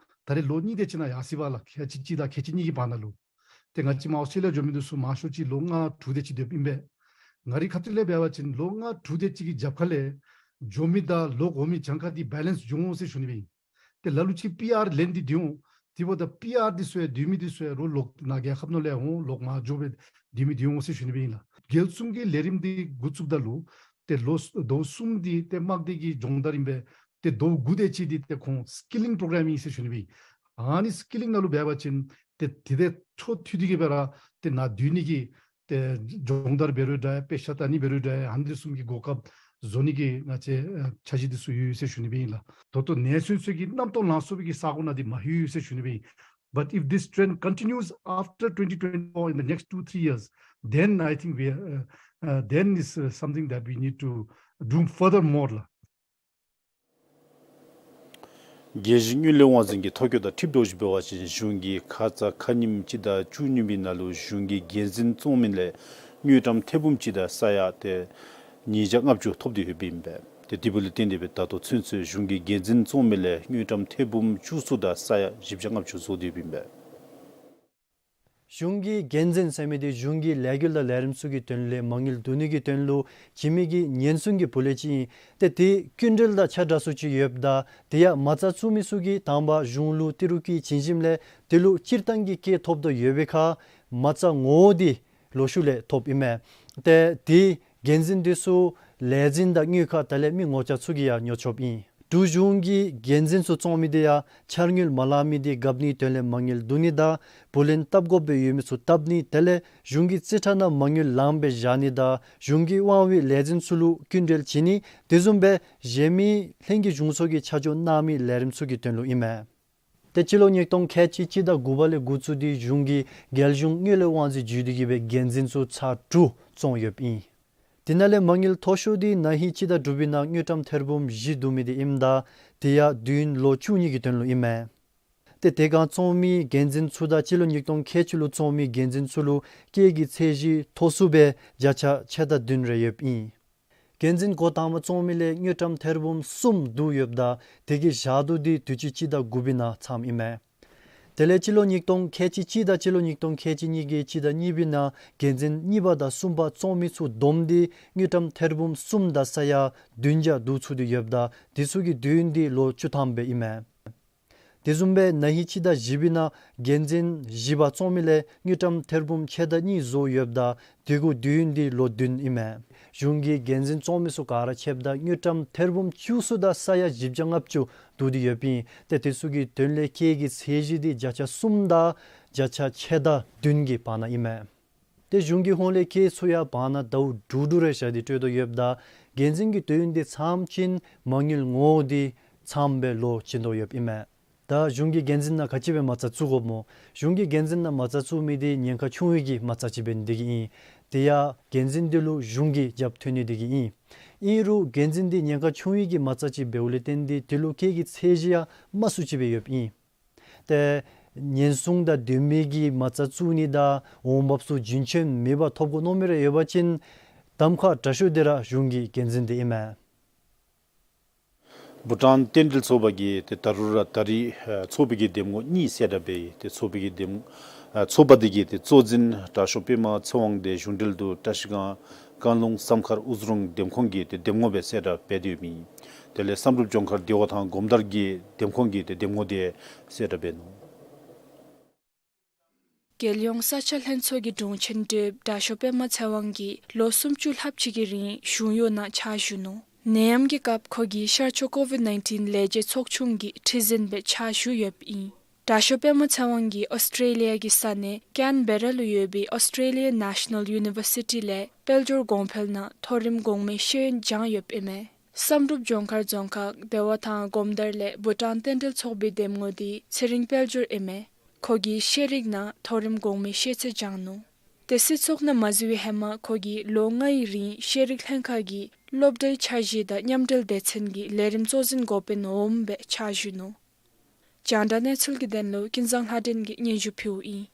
ད་རེས་ལོ་གཉིས་དེ་ཅིག་ནང་ཡར་སོ་ཡི་པ་ལགས། ཁལ་གཅིག་གཅིག་དང་ཁལ་གཅིག་གཉིས་ཀྱི་བར་ན་ལུ། ཏེ་ང་བཅས་མར་ཨོསི་ཊྲེ་ལི་ཡ་འགྱོ་མི་འདི་ཚུ་མང་ཤོས་ཅིག་ལོ་ལྔ་དྲུག་དེ་ཅིག་སྡོདཔ་ཨིན་པས། ང་རའི་ཁ་ཐུག་ལས་འབད་བ་ཅིན་ལོ་ལྔ་དྲུག་དེ་ཅིག་གི་རྒྱབ་ཁ་ལས་འགྱོ་མི་དང་ལོག་འོང་མི་གྱངས་ཁ་འདི་བེ་ལེནསི་འགྱོ་འོང་ཟེར་ཞུ་ནི་སྦེ་ཨིན། ཏེ་ལ་ལུ་ཅིག་པི་ཨར་ལེན་ཏེ་སྡོད་འོང་། དེ་འབདཝ་ད་པི་ཨར་འདི་ཚུ་ཡང་སྡོད་མི་འདི་ཚུ་ཡང་རོགས་ལོག་ནཱ་རྒྱལ་ཁབ་ནང་ལས་འོང་ལོག་མར་འགྱོ་སྦེ་སྡོད་མི་འདི་འོང་ཟེར་ཞུ་ནི་སྦེ་ཨིན་ལགས། རྒྱལ་གསུང་གི་ལས་རིམ་འདི་འགོ་བཙུགསཔ་ད་ལུ་ཏེ་ལོ་ཟླཝ་གསུམ་འདི་ཏེ་དམག་སྡེ་གི་སྦྱོང་བརྡར་ཨིན་པས། ཏེ་ཟླཝ་དགུ་དེ་ཅིག་འདི་ཏེ་ཁོང་སི་ཀི་ལིང་པོ་རོ་གརམ་ཨིན་ཟེར་ཞུ་ནི་སྦེ་ཨིན། ཨ་ནི་སི་ཀི་ལིང་ནང་ལུ་འབད་བ་ཅིན་ཏེ་དེ་དང་འཕྲོ་མཐུད་དེ་གི་སྦེ་ར་ཏེ་ནཱ་སྡོད་ནི་གི་ཏེ་སྦྱོང་བརྡར་འབད་རུང་འདྲ་དཔེ་ཆ་ལྟ་ནི་འབད་རུང་འདྲ་ཨ་ནི་འདི་ཚུ་གི་གོ་སྐབས་བཟོ་ནི་གི་ང་བཅས་ཨ་འཆར་གཞི་འདི་ཚུ་ཡོད་ཟེར་ཞུ་ནི་སྦེ་ཨིན་ལགས། ད་ལྟོ་ནཱ་སོང་སོང་གི་རྣམ་རྟོག་ལང་སོང་བའི་གི་ས་གོ་ནང་འདི་མ་ལྷོད་ཡོད་ཟེར་ཞུ་ནི་སྦེ་ཨིན། But if this trend continues after twenty twenty-four in the next two, three years, then I think we, uh, uh, then is, uh, something that we need to do further more ལགས། རྒྱལ་སྤྱིའི་དངུལ་ལས་དབང་འཛིན་གྱི་ཐོ་བཀོད་དང་འཁྲིལཝ་ད་ཅིག་འབད་བ་ཅིན་གཞུང་གིས་ཁ་ཙ་ཁ་ཉིནམ་གཅིག་དང་བཅུ་གཉིས་པའི་ནང་ལུ་གཞུང་གི་འགན་འཛིན་བཙོང་མི་ལས་དངུལ་ཀྲམ་ཐེར་འབུམ་གཅིག་དང་ས་ཡ་ཏེ་ཉིས་བརྒྱ་ལྔ་བཅུ་ཐོབ་སྟེ་ཡོདཔ་ཨིན་པས། ཏེ་དེ་འབདཝ་ལས་བརྟེན་ཏེ་སྦེ་ད་ལྟོ་ཚུན་ཚོད་གཞུང་གི་འགན་འཛིན་བཙོང་མི་ལས་དངུལ་ཀྲམ་ཐེར་འབུམ་བཅུ་གསུམ་དང་ས་ཡ་བཞི་བརྒྱ་ལྔ་བཅུ་བཟོ་སྟེ་ཡོདཔ་ཨིན་པས། གཞུང་གི་འགན་འཛིན་ཟེར་མི་འདི་གཞུང་གི་ལས་འགུལ་དང་ལས་རིམ་ཚུ་གི་དོན་ལས་མ་དངུལ་བསྡུ་ནི་གི་དོན་ལུ་བྱིན་མི་གི་ཉེན་སྲུང་གི་བུ་ལོན་ཅིག་ཨིན། ཏེ་དེ་སྐྱིན་འགྲུལ་དང་ཆ་འདྲ་སུ་ཅིག་ཡོདཔ་ད་དེ་ཡང་མ་རྩ་བཙུགས་མི་ཚུ་གིས་དང་པ་གཞུང་ལུ་ཏི་རུ་ཀི་བྱིན་ཞིནམ་ལས་དེ་ལུ་སྤྱིར་བཏང་གི་སྐྱེད་ཐོབ་དོ་ཡོད་པའི་ཁར་མ་རྩ་ངོ་བོ་འདི་ལོག་ཤུལ་ལས་ཐོབ་ཨིན་མས། ཏེ་དེ་འགན་འཛིན་འདི་ཚུ་ལས་འཛིན་དང་དངུལ་ཁང་དེ་ལས་མི་ངོ་ཅ་ཚུ་གིས་ཡང་ཉོ་ཆོགཔ་ཨིན། འབྲུག་གཞུང་གིས་འགན་འཛིན་ཚུ་བཙོང་མི་དེ་ཡང་འཆར་དངུལ་མ་ལང་མི་དེ་བཀབ་ནིའི་དོན་ལས་མ་དངུལ་བསྡུ་ནི་དང་བུ་ལོན་བཏབ་དགོཔ་སྦེ་ཡོད་མི་ཚུ་བཏབ་ནི་དེ་ལས་གཞུང་གི་རྩིས་ཁྲ་ནང་མ་དངུལ་ལངམ་སྦེ་བཞག་ནི་དང་གཞུང་གི་དབང་བའི་ལས་འཛིན་ཚུ་ལུ་སྐྱིན་འགྲུལ་བྱིན་ནི་དེ་བཟུམ་སྦེ་གཞན་མི་ལྷན་རྒྱས་གཞུང་ཚོགས་ཀྱིས་ཆ་འཇོག་གནང་མི་ལས་རིམ་ཚུ་གི་དོན་ལུ་ཨིན་མས། ཏེ་སྤྱི་ལོ་ཉིས་སྟོང་ཁལ་གཅིག་གཅིག་དང་དགུ་པ་ལས་འགོ་བཙུགས་ཏེ་གཞུང་གིས་རྒྱལ་གཞུང་དངུལ་ལས་དབང་འཛིན་བརྒྱུད་དེ་གི་སྦེ་འགན་འཛིན་ཚུ་ཚར་དྲུག་བཙོང་ཡོདཔ་ཨིན། དེ་ནང་ལས་མ་དངུལ་མཐོ་ཤོས་འདི་ན་ཧིང་སྤྱི་ཟླ་དྲུག་པའི་ནང་དངུལ་ཀྲམ་ཐེར་འབུམ་བཞི་བསྡུ་མི་དེ་ཨིནམ་ད་དེ་ཡང་དུས་ཡུན་ལོ་བཅུ་གཉིས་ཀྱི་དོན་ལུ་ཨིན་མས། ཏེ་དེ་སྒང་བཙོང་མི་འགན་འཛིན་ཚུ་དང་སྤྱི་ལོ་ཉིས་སྟོང་ཁལ་གཅིག་ལུ་བཙོང་མི་འགན་འཛིན་ཚུ་ལུ་སྐྱེད་ཀྱི་ཚད་གཞི་མཐོ་སུ་སྦེ་བརྒྱ་ཆ་ཕྱེད་དང་བདུན་རེ་ཡོདཔ་ཨིན། འགན་འཛིན་འགོ་དང་པ་བཙོང་མི་ལས་དངུལ་ཀྲམ་ཐེར་འབུམ་གསུམ་བསྡུ་ཡོདཔ་ད་དེ་གི་བཞག་དུས་འདི་དུས་ཅི་སྤྱི་ཟླ་དགུ་པའི་ནང་མཚམས་ཨིན་མས། དེ་ལས་སྤྱི་ལོ་ཉིས་སྟོང་ཁལ་གཅིག་གཅིག་དང་སྤྱི་ལོ་ཉིས་སྟོང་ཁལ་གཅིག་གཉིས་ཀྱི་སྤྱི་ཟླ་གཉིས་པའི་ནང་འགན་འཛིན་གཉིས་པ་དང་གསུམ་པ་བཙོང་མི་ཚུ་བསྡོམས་ཏེ་དངུལ་ཀྲམ་ཐེར་འབུམ་གསུམ་དང་ས་ཡ་བདུན་བརྒྱ་བསྡུ་ཚུགས་ཏེ་ཡོདཔ་ད་དེ་ཚུ་གི་དུས་ཡུན་འདི་ལོ་བཅུ་ཐམ་སྦེ་ཨིན་མས། དེ་བཟུམ་སྦེ་ན་ཧིང་སྤྱི་ཟླ་བཞི་པའི་ནང་འགན་འཛིན་བཞི་པ་བཙོང་མི་ལས་དངུལ་ཀྲམ་ཐེར་འབུམ་ཕྱེད་དང་གཉིས་བཟོ་ཡོདཔ་ད་དེ་གུ་དུས་ཡུན་འདི་ལོ་བདུན་ཨིན་མས། གཞུང་གིས་འགན་འཛིན་བཙོང་མི་ཚུ་ག་ར་ཕྱདཔ་ད་དངུལ་ཀྲམ་ཐེར་འབུམ་བཅུ་གསུམ་དང་ས་ཡ་བཞི་བརྒྱ་ལྔ་བཅུ་བསྡུ་སྟེ་ཡོདཔ་ཨིན། ཏེ་དེ་ཚུ་གི་དོན་ལས་སྐྱེད་ཀྱི་ཚད་གཞི་འདི་བརྒྱ་ཆ་གསུམ་དང་བརྒྱ་ཆ་ཕྱེད་དང་བདུན་གྱི་བར་ན་ཨིན་མས། ཏེ་གཞུང་གི་ཧོངས་ལས་སྐྱེད་ཚུ་ཡང་བར་ན་ཟླཝ་དྲུག་དྲུག་རེ་བཞག་སྟེ་སྤྲོད་དོ་ཡོདཔ་ད་འགན་འཛིན་གྱི་དུས་ཡུན་འདི་ཚངམ་ཅིག་མ་དངུལ་ངོ་བོ་འདི་ཚངམ་སྦེ་ལོག་བྱིན་དོ་ཡོདཔ་ཨིན་མས། ད་གཞུང་གི་འགན་འཛིན་ནང་ག་ཅི་སྦེ་མ་རྩ་བཙུགས་དགོཔ་སྨོ། གཞུང་གི་འགན་འཛིན་ནང་མ་རྩ་བཙུགས་མི་འདི་ཉེན་ཁ་ཆུང་བའི་གི་མ་རྩ་ཅིག་འབད་ནི་དེ་གིས་ཨིན། དེ་ཡང་འགན་འཛིན་འདི་ལུ་གཞུང་གི་རྒྱབ་ཐོན་ནི་དེ་གིས་ཨིན། ཨིན་རུང་འགན་འཛིན་འདི་ཉེན་ཁ་ཆུང་བའི་གི་མ་རྩ་ཅིག་འབདཝ་ལས་བརྟེན་ཏེ་དེ་ལུ་སྐྱེད་ཀྱི་ཚད་གཞི་ཡང་དམའ་སུ་ཅིག་སྦེ་ཡོདཔ་ཨིན། ཏེ་ ཉེན་སྲུང་དང་ལྡན་མི་གི་མ་རྩ་བཙུགས་ནི་དང་འོང་འབབ་ཚུ་རྒྱུན་ཆད་མེད་པར་ཐོབ་དགོ་མནོ་མི་རེ་ཡོད་པ་ཅིན་གདམ་ཁ་དྲག་ཤོས་དེ་ར་གཞུང་གི་འགན་འཛིན་དེ་ཨིན་མས། བྷུ་ཊཱན་རྟེན་འབྲེལ་ཚོགས་པ་གིས་ཏེ་ད་རུང་ར་ད་རིས་ཨ་ཚོགས་པའི་གི་འདེམས་ངོ་གཉིས་གསལ་བསྒྲགས་འབད་ཡི། ཏེ་ཚོགས་པའི་གི་འདེམས་ཨ་ཚོགས་པ་དེ་གི་ཏེ་གཙོ་འཛིན་དྲག་ཤོས་པདྨ་ཚེ་དབང་དེ་གཞུང་འབྲེལ་དུ་བཀྲ་ཤིས་སྒང་ཀན་ལྷོ་བསམ་མཁར་ཨུ་ཛི་རོང་འདེམས་ཁོངས་ཀྱི་ཏེ་འདེམས་ངོ་སྦེ་གསལ་བསྒྲགས་འབད་དེ་ཡོདཔ་ཨིན། དེ་ལས་བསམ་གྲུབ་ལྗོངས་མཁར་བདེ་བ་ཐང་སྒོམ་དར་གྱི་འདེམས་ཁོངས་ཀྱི་ཏེ་འདེམས་ངོ་དེ་གསལ་བསྒྲགས་འབད་ནུག། རྒྱལ་ཡོངས་ས་ཆ་ལྷན་ཚོགས་ཀྱི་དྲུང་ཆེན་ཏེ་དྲག་ཤོས་པདྨ་ཚེ་དབང་གིས་ལོ་སུམ་ཅུ་ལྷགཔ་ཅིག་གི་རིང་གཞུང་གཡོག་ནང་ཕྱག་ཞུ་ནུག། ནད་ཡམས་ཀྱི་སྐབས་ཁོ་གིས་ཤར་ཕྱོགས་ཀོ་ཝིཌ་ནའིན་ཊིན་ལས་བྱེད་ཚོགས་ཆུང་གི་ཁྲི་འཛིན་སྦེ་ཕྱག་ཞུ་ཡོདཔ་ཨིན། དྲག་ཤོས་པདྨ་ཚེ་དབང་གིས་ཨོསི་ཊྲེ་ལི་ཡ་གི་ས་གནས་ཀེན་བེ་ར་ལུ་ཡོད་པའི་Australian National University ལས་དཔལ་འབྱོར་གོང་འཕེལ་ནང་མཐོ་རིམ་གོང་མའི་ཤེས་ཡོན་སྦྱངས་ཡོདཔ་ཨིན་མས། བསམ་གྲུབ་ལྗོངས་མཁར་རྫོང་ཁག་བདེ་བ་ཐང་སྒོམ་དར་ལས་བྷུ་ཊཱན་རྟེན་འབྲེལ་ཚོགས་པའི་འདེམས་ངོ་དེ་ཚེ་རིང་དཔལ་འབྱོར་ཨིན་མས། ཁོ་གིས་ཤེས་རིག་ནང་མཐོ་རིམ་གོང་མའི་ཤེས་ཚད་སྦྱངས་ནུག། ཏེ་སྲིད་ཚོགས་ནང་མ་འཛུལ་བའི་ཧེ་མ་ཁོ་གིས་ལོ་ལྔའི་རིང་ཤེས་རིག་ལྷན་ཁག་གི་སློབ་གྲྭའི་འཆར་གཞི་དང་མཉམ་འབྲེལ་སྡེ་ཚན་གྱི་ལས་རིམ་གཙོ་འཛིན་འགོ་དཔོན་འོགམ་སྦེ་ཕྱག་ཞུ་ནུག། རྒྱང་བསྒྲགས་གནས་ཚུལ་གྱི་དོན་ལུ་ཀུན་བཟང་ལྷ་སྒྲོན་གྱིས་སྙན་ཞུ་ཕུལཝ་ཨིན།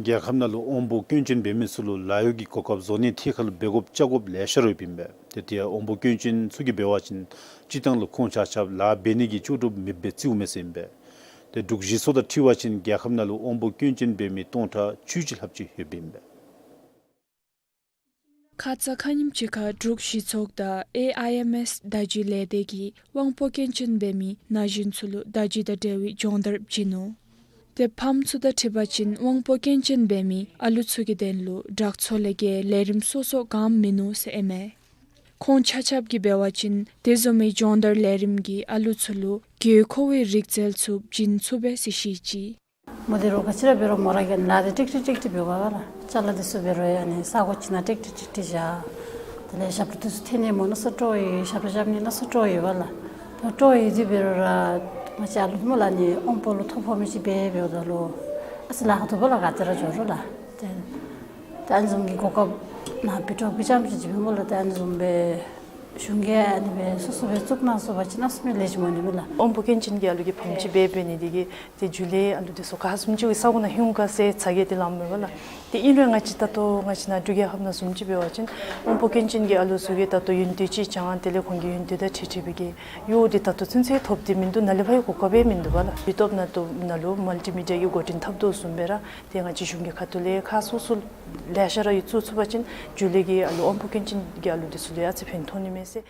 རྒྱལ་ཁབ་ནང་ལུ་དབང་པོ་སྐྱོན་ཅན་འབད་མི་ཚུ་ལུ་ལཱ་གཡོག་གི་གོ་སྐབས་བཟོ་ནི་ཐད་ཁར་ལུ་འབད་དགོཔ་བཅའ་དགོཔ་ལེ་ཤ་ར་ཡོདཔ་ཨིན་པས། ཏེ་དེ་ཡང་དབང་པོ་སྐྱོན་ཅན་ཚུ་གིས་འབད་བ་ཅིན་སྤྱིར་བཏང་ལུ་ཁོང་ཆ་ཁྱབ་ལཱ་འབད་ནི་གི་ལྕོགས་གྲུབ་མེདཔ་སྦེ་བརྩིཝ་མས་ཟེར་ཨིན་པས། ཏེ་འབྲུག་གཞི་ཚོགས་དང་འཁྲིལ་བ་ཅིན་རྒྱལ་ཁབ་ནང་ལུ་དབང་པོ་སྐྱོན་ཅན་འབད་མི་སྟོང་ཕྲག་བཅུ་གཅིག་ལྷགཔ་ཅིག་ཡོདཔ་ཨིན་པས། ཁ་ཙ་ཁ་ཉིནམ་ཅིག་ཁར་འབྲུག་གཞི་ཚོགས་དང་ཨེ་ཨའི་ཨེམ་ཨེསི་བརྡ་བརྒྱུད་ལས་སྡེ་གིས་དབང་པོ་སྐྱོན་ཅན་འབད་མི་ན་གཞོན་ཚུ་ལུ་བརྡ་བརྒྱུད་དང་འབྲེལ་བའི་སྦྱོང་བརྡར་བྱིན་ནུག། ཏེ་ཕམ་ཚུ་དང་འཁྲིལ་བ་ཅིན་དབང་པོ་སྐྱོན་ཅན་འབད་མི་ཨ་ལུ་ཚུ་གི་དོན་ལུ་དྲག་ཚོགས་ལས་ཀྱི་ལས་རིམ་སོ་སོ་གང་མིན་ནུག་ཟེར་ཨིན་མས། ཁོང་ཆ་ཁྱབ་ཀྱིས་འབད་བ་ཅིན་དེ་བཟུམ་མའི་སྦྱོང་བརྡར་ལས་རིམ་གྱིས་ཨ་ལུ་ཚུ་ལུ་དགོས་མཁོ་བའི་རིག་རྩལ་ཚུ་བྱིན་ཚུགས་པས་ཟེར་བཤད་ཅི། མོ་དེ་རོགས་ག་ཅི་ར་འབད་རུང་མོ་ར་གིས་ལཱ་དེ་ཀྲིག་ཀྲི་ཀྲིག་ཀྲི་འབད་དགོ་པས་ལགས། ཅ་ལ་དེ་ཚུ་འབད་རུང་ཨ་ནི་ས་གོ་ཅིག་ནང་ཀྲིག་ཀྲི་ཀྲིག་ཀྲི་བཞག། དེ་ལས་ཞབས་བྲོ་དེ་ཚུ་འཐེན་ནི་མོ་གནམ་མེད་ས་མེད་སྤྲོ་ཡི། ཞབས་བྲོ་རྐྱབ་ནི་གནམ་མེད་ས་མེད་སྤྲོ་ཡི་པས་ལགས། ད་སྤྲོ་ཡི་དེ་འབད་རུང་ར་ང་བཅས་ཨ་ལུ་མོ་ལགས་ནི་དབང་པོ་ལུ་ཐོ་ཕོག་མི་ཅིག་འབད་འབདཝ་ད་ལུ་ཨ་ཙི་ལཱ་ཁག་འདུག་པས་ལགས། ག་ཏེ་ར་འགྱོ་རུང་ལགས། ཏེ་ད་ཨ་ནི་བཟུམ་གྱི་གོ་སྐབས་ནཱ་འབད་འདྲཝ་ཅིག་ཅིག་འབདཝ་ལས་ད་ཨ་ནི་བཟུམ་སྦེ་གཞུང་གིས་ཨ་ནི་སྦེ་སོ་སོ་སྦེ་བཙུགས་གནང་ཚུགས་པ་ཅིན་གནམ་མེད་ས་མེད་ལེགས་ཤོམ་འོང་ནི་མས་ལགས། དབང་པོ་སྐྱོན་ཅན་གྱི་ཨ་ལུ་གིས་ཕམ་ཅིག་འབད་འབད་ནི་དེ་གིས་ཏེ་འཇུ་ལེ་ཨ་ལུ་དེ་ཚུ་ག་བཟུམ་ཅིག་སྦེ་ས་གོ་ནང་ལྷོད་ག་ཟེར་ཚ་གྱང་དེ་ལངམ་མས་ལགས། ཏེ་ཨིན་རུང་ང་བཅས་ད་ལྟོ་ང་བཅས་ནཱ་འབྲུག་རྒྱལ་ཁབ་ནང་བཟུམ་ཅིག་འབད་བ་ཅིན་དབང་པོ་སྐྱོན་ཅན་གྱི་ཨ་ལུ་ཚུ་གིས་ད་ལྟོ་ཡོན་ཏན་ཅིག་སྦྱང་དེ་ལས་ཁོང་གི་ཡོན་ཏན་དང་འཁྲིལ་འཁྲིལ་བའི་གི་གཡོག་དེ་ད་ལྟོ་ཚུན་ཚོད་ཐོབ་སྟེ་མིན་འདུག། ནཱ་ལས་ཕར་གོ་སྐབས་ཡང་མིན་འདུག་པས་ལགས། ཡུ་ཊུབ་ནང་ལྟོ་ནང་ལུ་མལ་ཊི་མི་ཌི་ཡ་གི་འགོ་འདྲེན་འཐབ་དོ་བཟུམ་སྦེ་ར་ཏེ་ང་བཅས་གཞུང་གི་ཁ་ཐུག་ལས་ཁག་སོ་སོ་ལེ་ཤ་ར་ཡོད་བཙུགས་ཚུགས་པ་ཅིན་འཇུ་ལེ་གི་ཨ་ལུ་དབང་པོ་སྐྱོན་ཅན་གྱི་ཨ་ལུ་དེ་ཚུ་ལུ་ཡང་ཨ་ཙི་ཕན་ཐོགས་ནི་མས་ཟེར།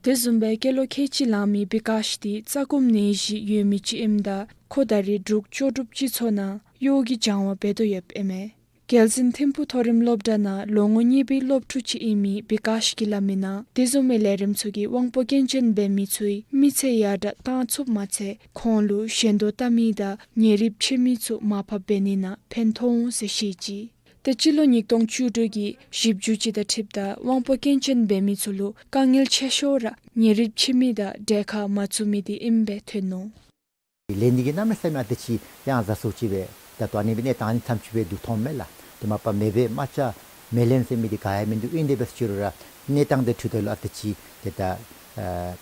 དེ་བཟུམ་སྦེ་སྐྱེས་ལོ་ཁལ་གཅིག་ལང་མི་བི་ཀཱཤ་དེ་རྩ་སྐུམ་ནད་གཞི་ཡོད་མི་ཅིག་ཨིནམ་ད་ཁོ་ད་རེས་འབྲུག་ལྕོགས་གྲུབ་སྤྱི་ཚོགས་ནང་གཡོག་གི་སྦྱང་བ་འབད་དོ་ཡོདཔ་ཨིན་མས། རྒྱལ་འཛིན་ཐིམ་ཕུག་མཐོ་རིམ་སློབ་གྲྭ་ནང་ལོ་ངོ་གཉིས་པའི་སློབ་ཕྲུག་ཅིག་ཨིན་མི་བི་ཀཱཤ་གིས་སླབ་མི་ནང་དེ་བཟུམ་མའི་ལས་རིམ་ཚུ་གིས་དབང་པོ་སྐྱོན་ཅན་འབད་མི་ཚུའི་མི་ཚེ་ཡར་དྲག་བཏང་ཚུགསཔ་མ་ཚད་ཁོང་ལུ་ཞེན་དོགས་བཏང་མི་དང་ཉེ་རིབ་ཕྱེ་མི་ཚུ་མར་ཕབ་འབད་ནི་ནང་ཕན་ཐོགས་འོང་ཟེར་བཤད་ཅི། ཏེ་སྤྱི་ལོ་ཉིས་སྟོང་བཅུ་དྲུག་གི་ཞིབ་འཇུག་ཅིག་དང་འཁྲིལཝ་ད་དབང་པོ་སྐྱོན་ཅན་འབད་མི་ཚུ་ལུ་དཀའ་ངལ་ཆེ་ཤོས་ར་ཉེ་རིབ་ཕྱེ་མི་དང་གྲལ་ཁར་མ་བཙུགས་མི་དེ་ཨིནམ་སྦེ་ཐོན་ནུག། ལས་འདི་གིས་གནམ་མེད་ས་མེད་ཨ་ཙི་ཅིག་ཡང་ཟ་སུ་ཅིག་སྦེ་ད་ལྟོ་ཨ་ནི་སྦེ་གནས་སྟངས་ཨ་ནི་ཐམས་ཅད་སྦེ་འདུག་མཐོངམ་མས་ལགས། ཏེ་མ་པ་མེད་པའི་རྨ་བྱ་མེ་ལེན་ཟེར་མི་འདི་ག་ཡང་མིན་འདུག། ཨིན་དེ་སྦེ་ཟེར་རུང་ར་གནས་སྟངས་དེ་འཁྲུལ་ད་ལུ་ཨ་ཙི་ཅིག་ཏེ་ད་ཨ་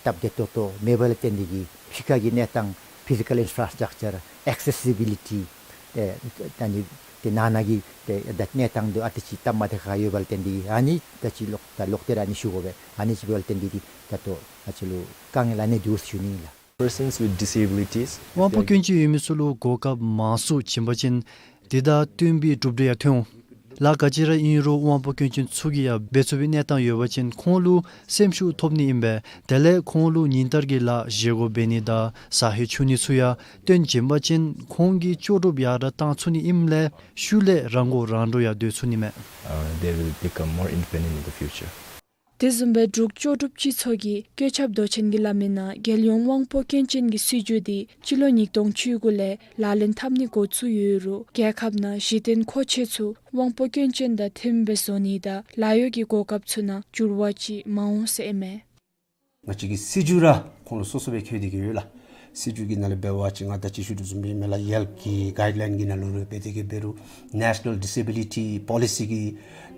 སྟབས་བདེ་ཏོག་ཏོ་མེད་པ་ལས་བརྟེན་ཏེ་གིས་ཕྱི་ཁ་གི་གནས་སྟངས་ཕི་ཟི་ཀཱལ་ཨིན་ཕྲ་སི་ཊག་ཅར་ཨེག་སེ་སི་བི་ལི་ཊི་ཏེ་ད་ནི་ཏེ་ནང་ན་གི་ཏེ་ད་གནས་སྟངས་དེ་ཨ་ཙི་ཅིག་སྟབས་མ་བདེ་ཁག་ཡོད་པ་ལས་བརྟེན་ཏེ་གིས་ཨ་ནི་ད་ཅི་ལོག་ད་ལོག་སྟེ་ར་ཨ་ནི་ཞུ་དགོ་པས། ཨ་ནི་ཅིག་འབདཝ་ལས་བརྟེན་ཏེ་གིས་ད་ལྟོ་ང་བཅས་ལུ་དཀའ་ངལ་ཨ་ནི་འདུག་ཟེར་ཞུ་ནི་ཨིན་ལགས། Persons with disabilities དབང་པོ་སྐྱོན་ཅན་ཡོད་མི་ཚུ་ལུ་གོ་སྐབས་མང་སུ་བྱིན་པ་ཅིན་དེ་དང་བསྟུན་པའི་གྲུབ་འབྲས་ཡང་ཐོན་འོང་། ལཱ་ག་ཅི་ར་ཨིན་རུང་དབང་པོ་སྐྱོན་ཅན་ཚུ་གིས་ཡང་འབད་ཚུགས་པའི་གནས་སྟངས་ཡོད་པ་ཅིན་ཁོང་ལུ་སེམས་ཤུགས་ཐོབ་ནི་ཨིན་པས། དེ་ལས་ཁོང་ལུ་ཉིན་ལྟར་གྱི་ལཱ་བཞེས་སྒོ་འབད་ནི་དང་ཟ་ཧེ་འཁྱུ་ནི་ཚུ་ཡང་སྟོན་བྱིན་པ་ཅིན་ཁོང་གི་ལྕོགས་གྲུབ་ཡར་དྲག་བཏང་ཚུགས་ནི་ཨིནམ་ལས་ཤུལ་ལས་རང་མགོ་རང་འདྲོངས་ཡང་སྡོད་ཚུགས་ནི་མས། Uh, they will become more independent in the future. དེ་བཟུམ་སྦེ་འབྲུག་ལྕོགས་གྲུབ་སྤྱི་ཚོགས་ཀྱི་བཀོད་ཁྱབ་མདོ་ཆེན་གྱིས་སླབ་མི་ནང་རྒྱལ་ཡོངས་དབང་པོ་སྐྱོན་ཅན་གྱི་སྲིད་བྱུས་དེ་སྤྱི་ལོ་ཉིས་སྟོང་བཅུ་དགུ་ལས་ལག་ལེན་འཐབ་ནི་འགོ་བཙུགས་ཡོད་རུང་རྒྱལ་ཁབ་ནང་གཞི་རྟེན་མཁོ་ཆས་ཚུ་དབང་པོ་སྐྱོན་ཅན་དང་མཐུནམ་སྦེ་བཟོ་ནི་དང་ལཱ་གཡོག་གི་གོ་སྐབས་ཚུ་ནང་འགྱུར་བ་ཅིག་མ་འོང་ཟེར་ཨིན་མས། ང་བཅས་ཀྱི་སྲིད་བྱུས་ར་ཁོང་ལུ་སོ་སོ་སྦེ་བཀོད་དེ་གི་ཡོད་ལགས། སྲིད་བྱུས་ཀྱི་ནང་ལས་འབད་བ་ཅིན་ང་ད་ཅི་ཞུ་དོ་བཟུམ་སྦེ་ཨིན་མས་ལགས། ཡལ་གྱི་གའིཌ་ལའིན་གྱི་ནང་ལུ་ར་འབད་དེ་གི་འབད་རུང་National Disability Policy གི་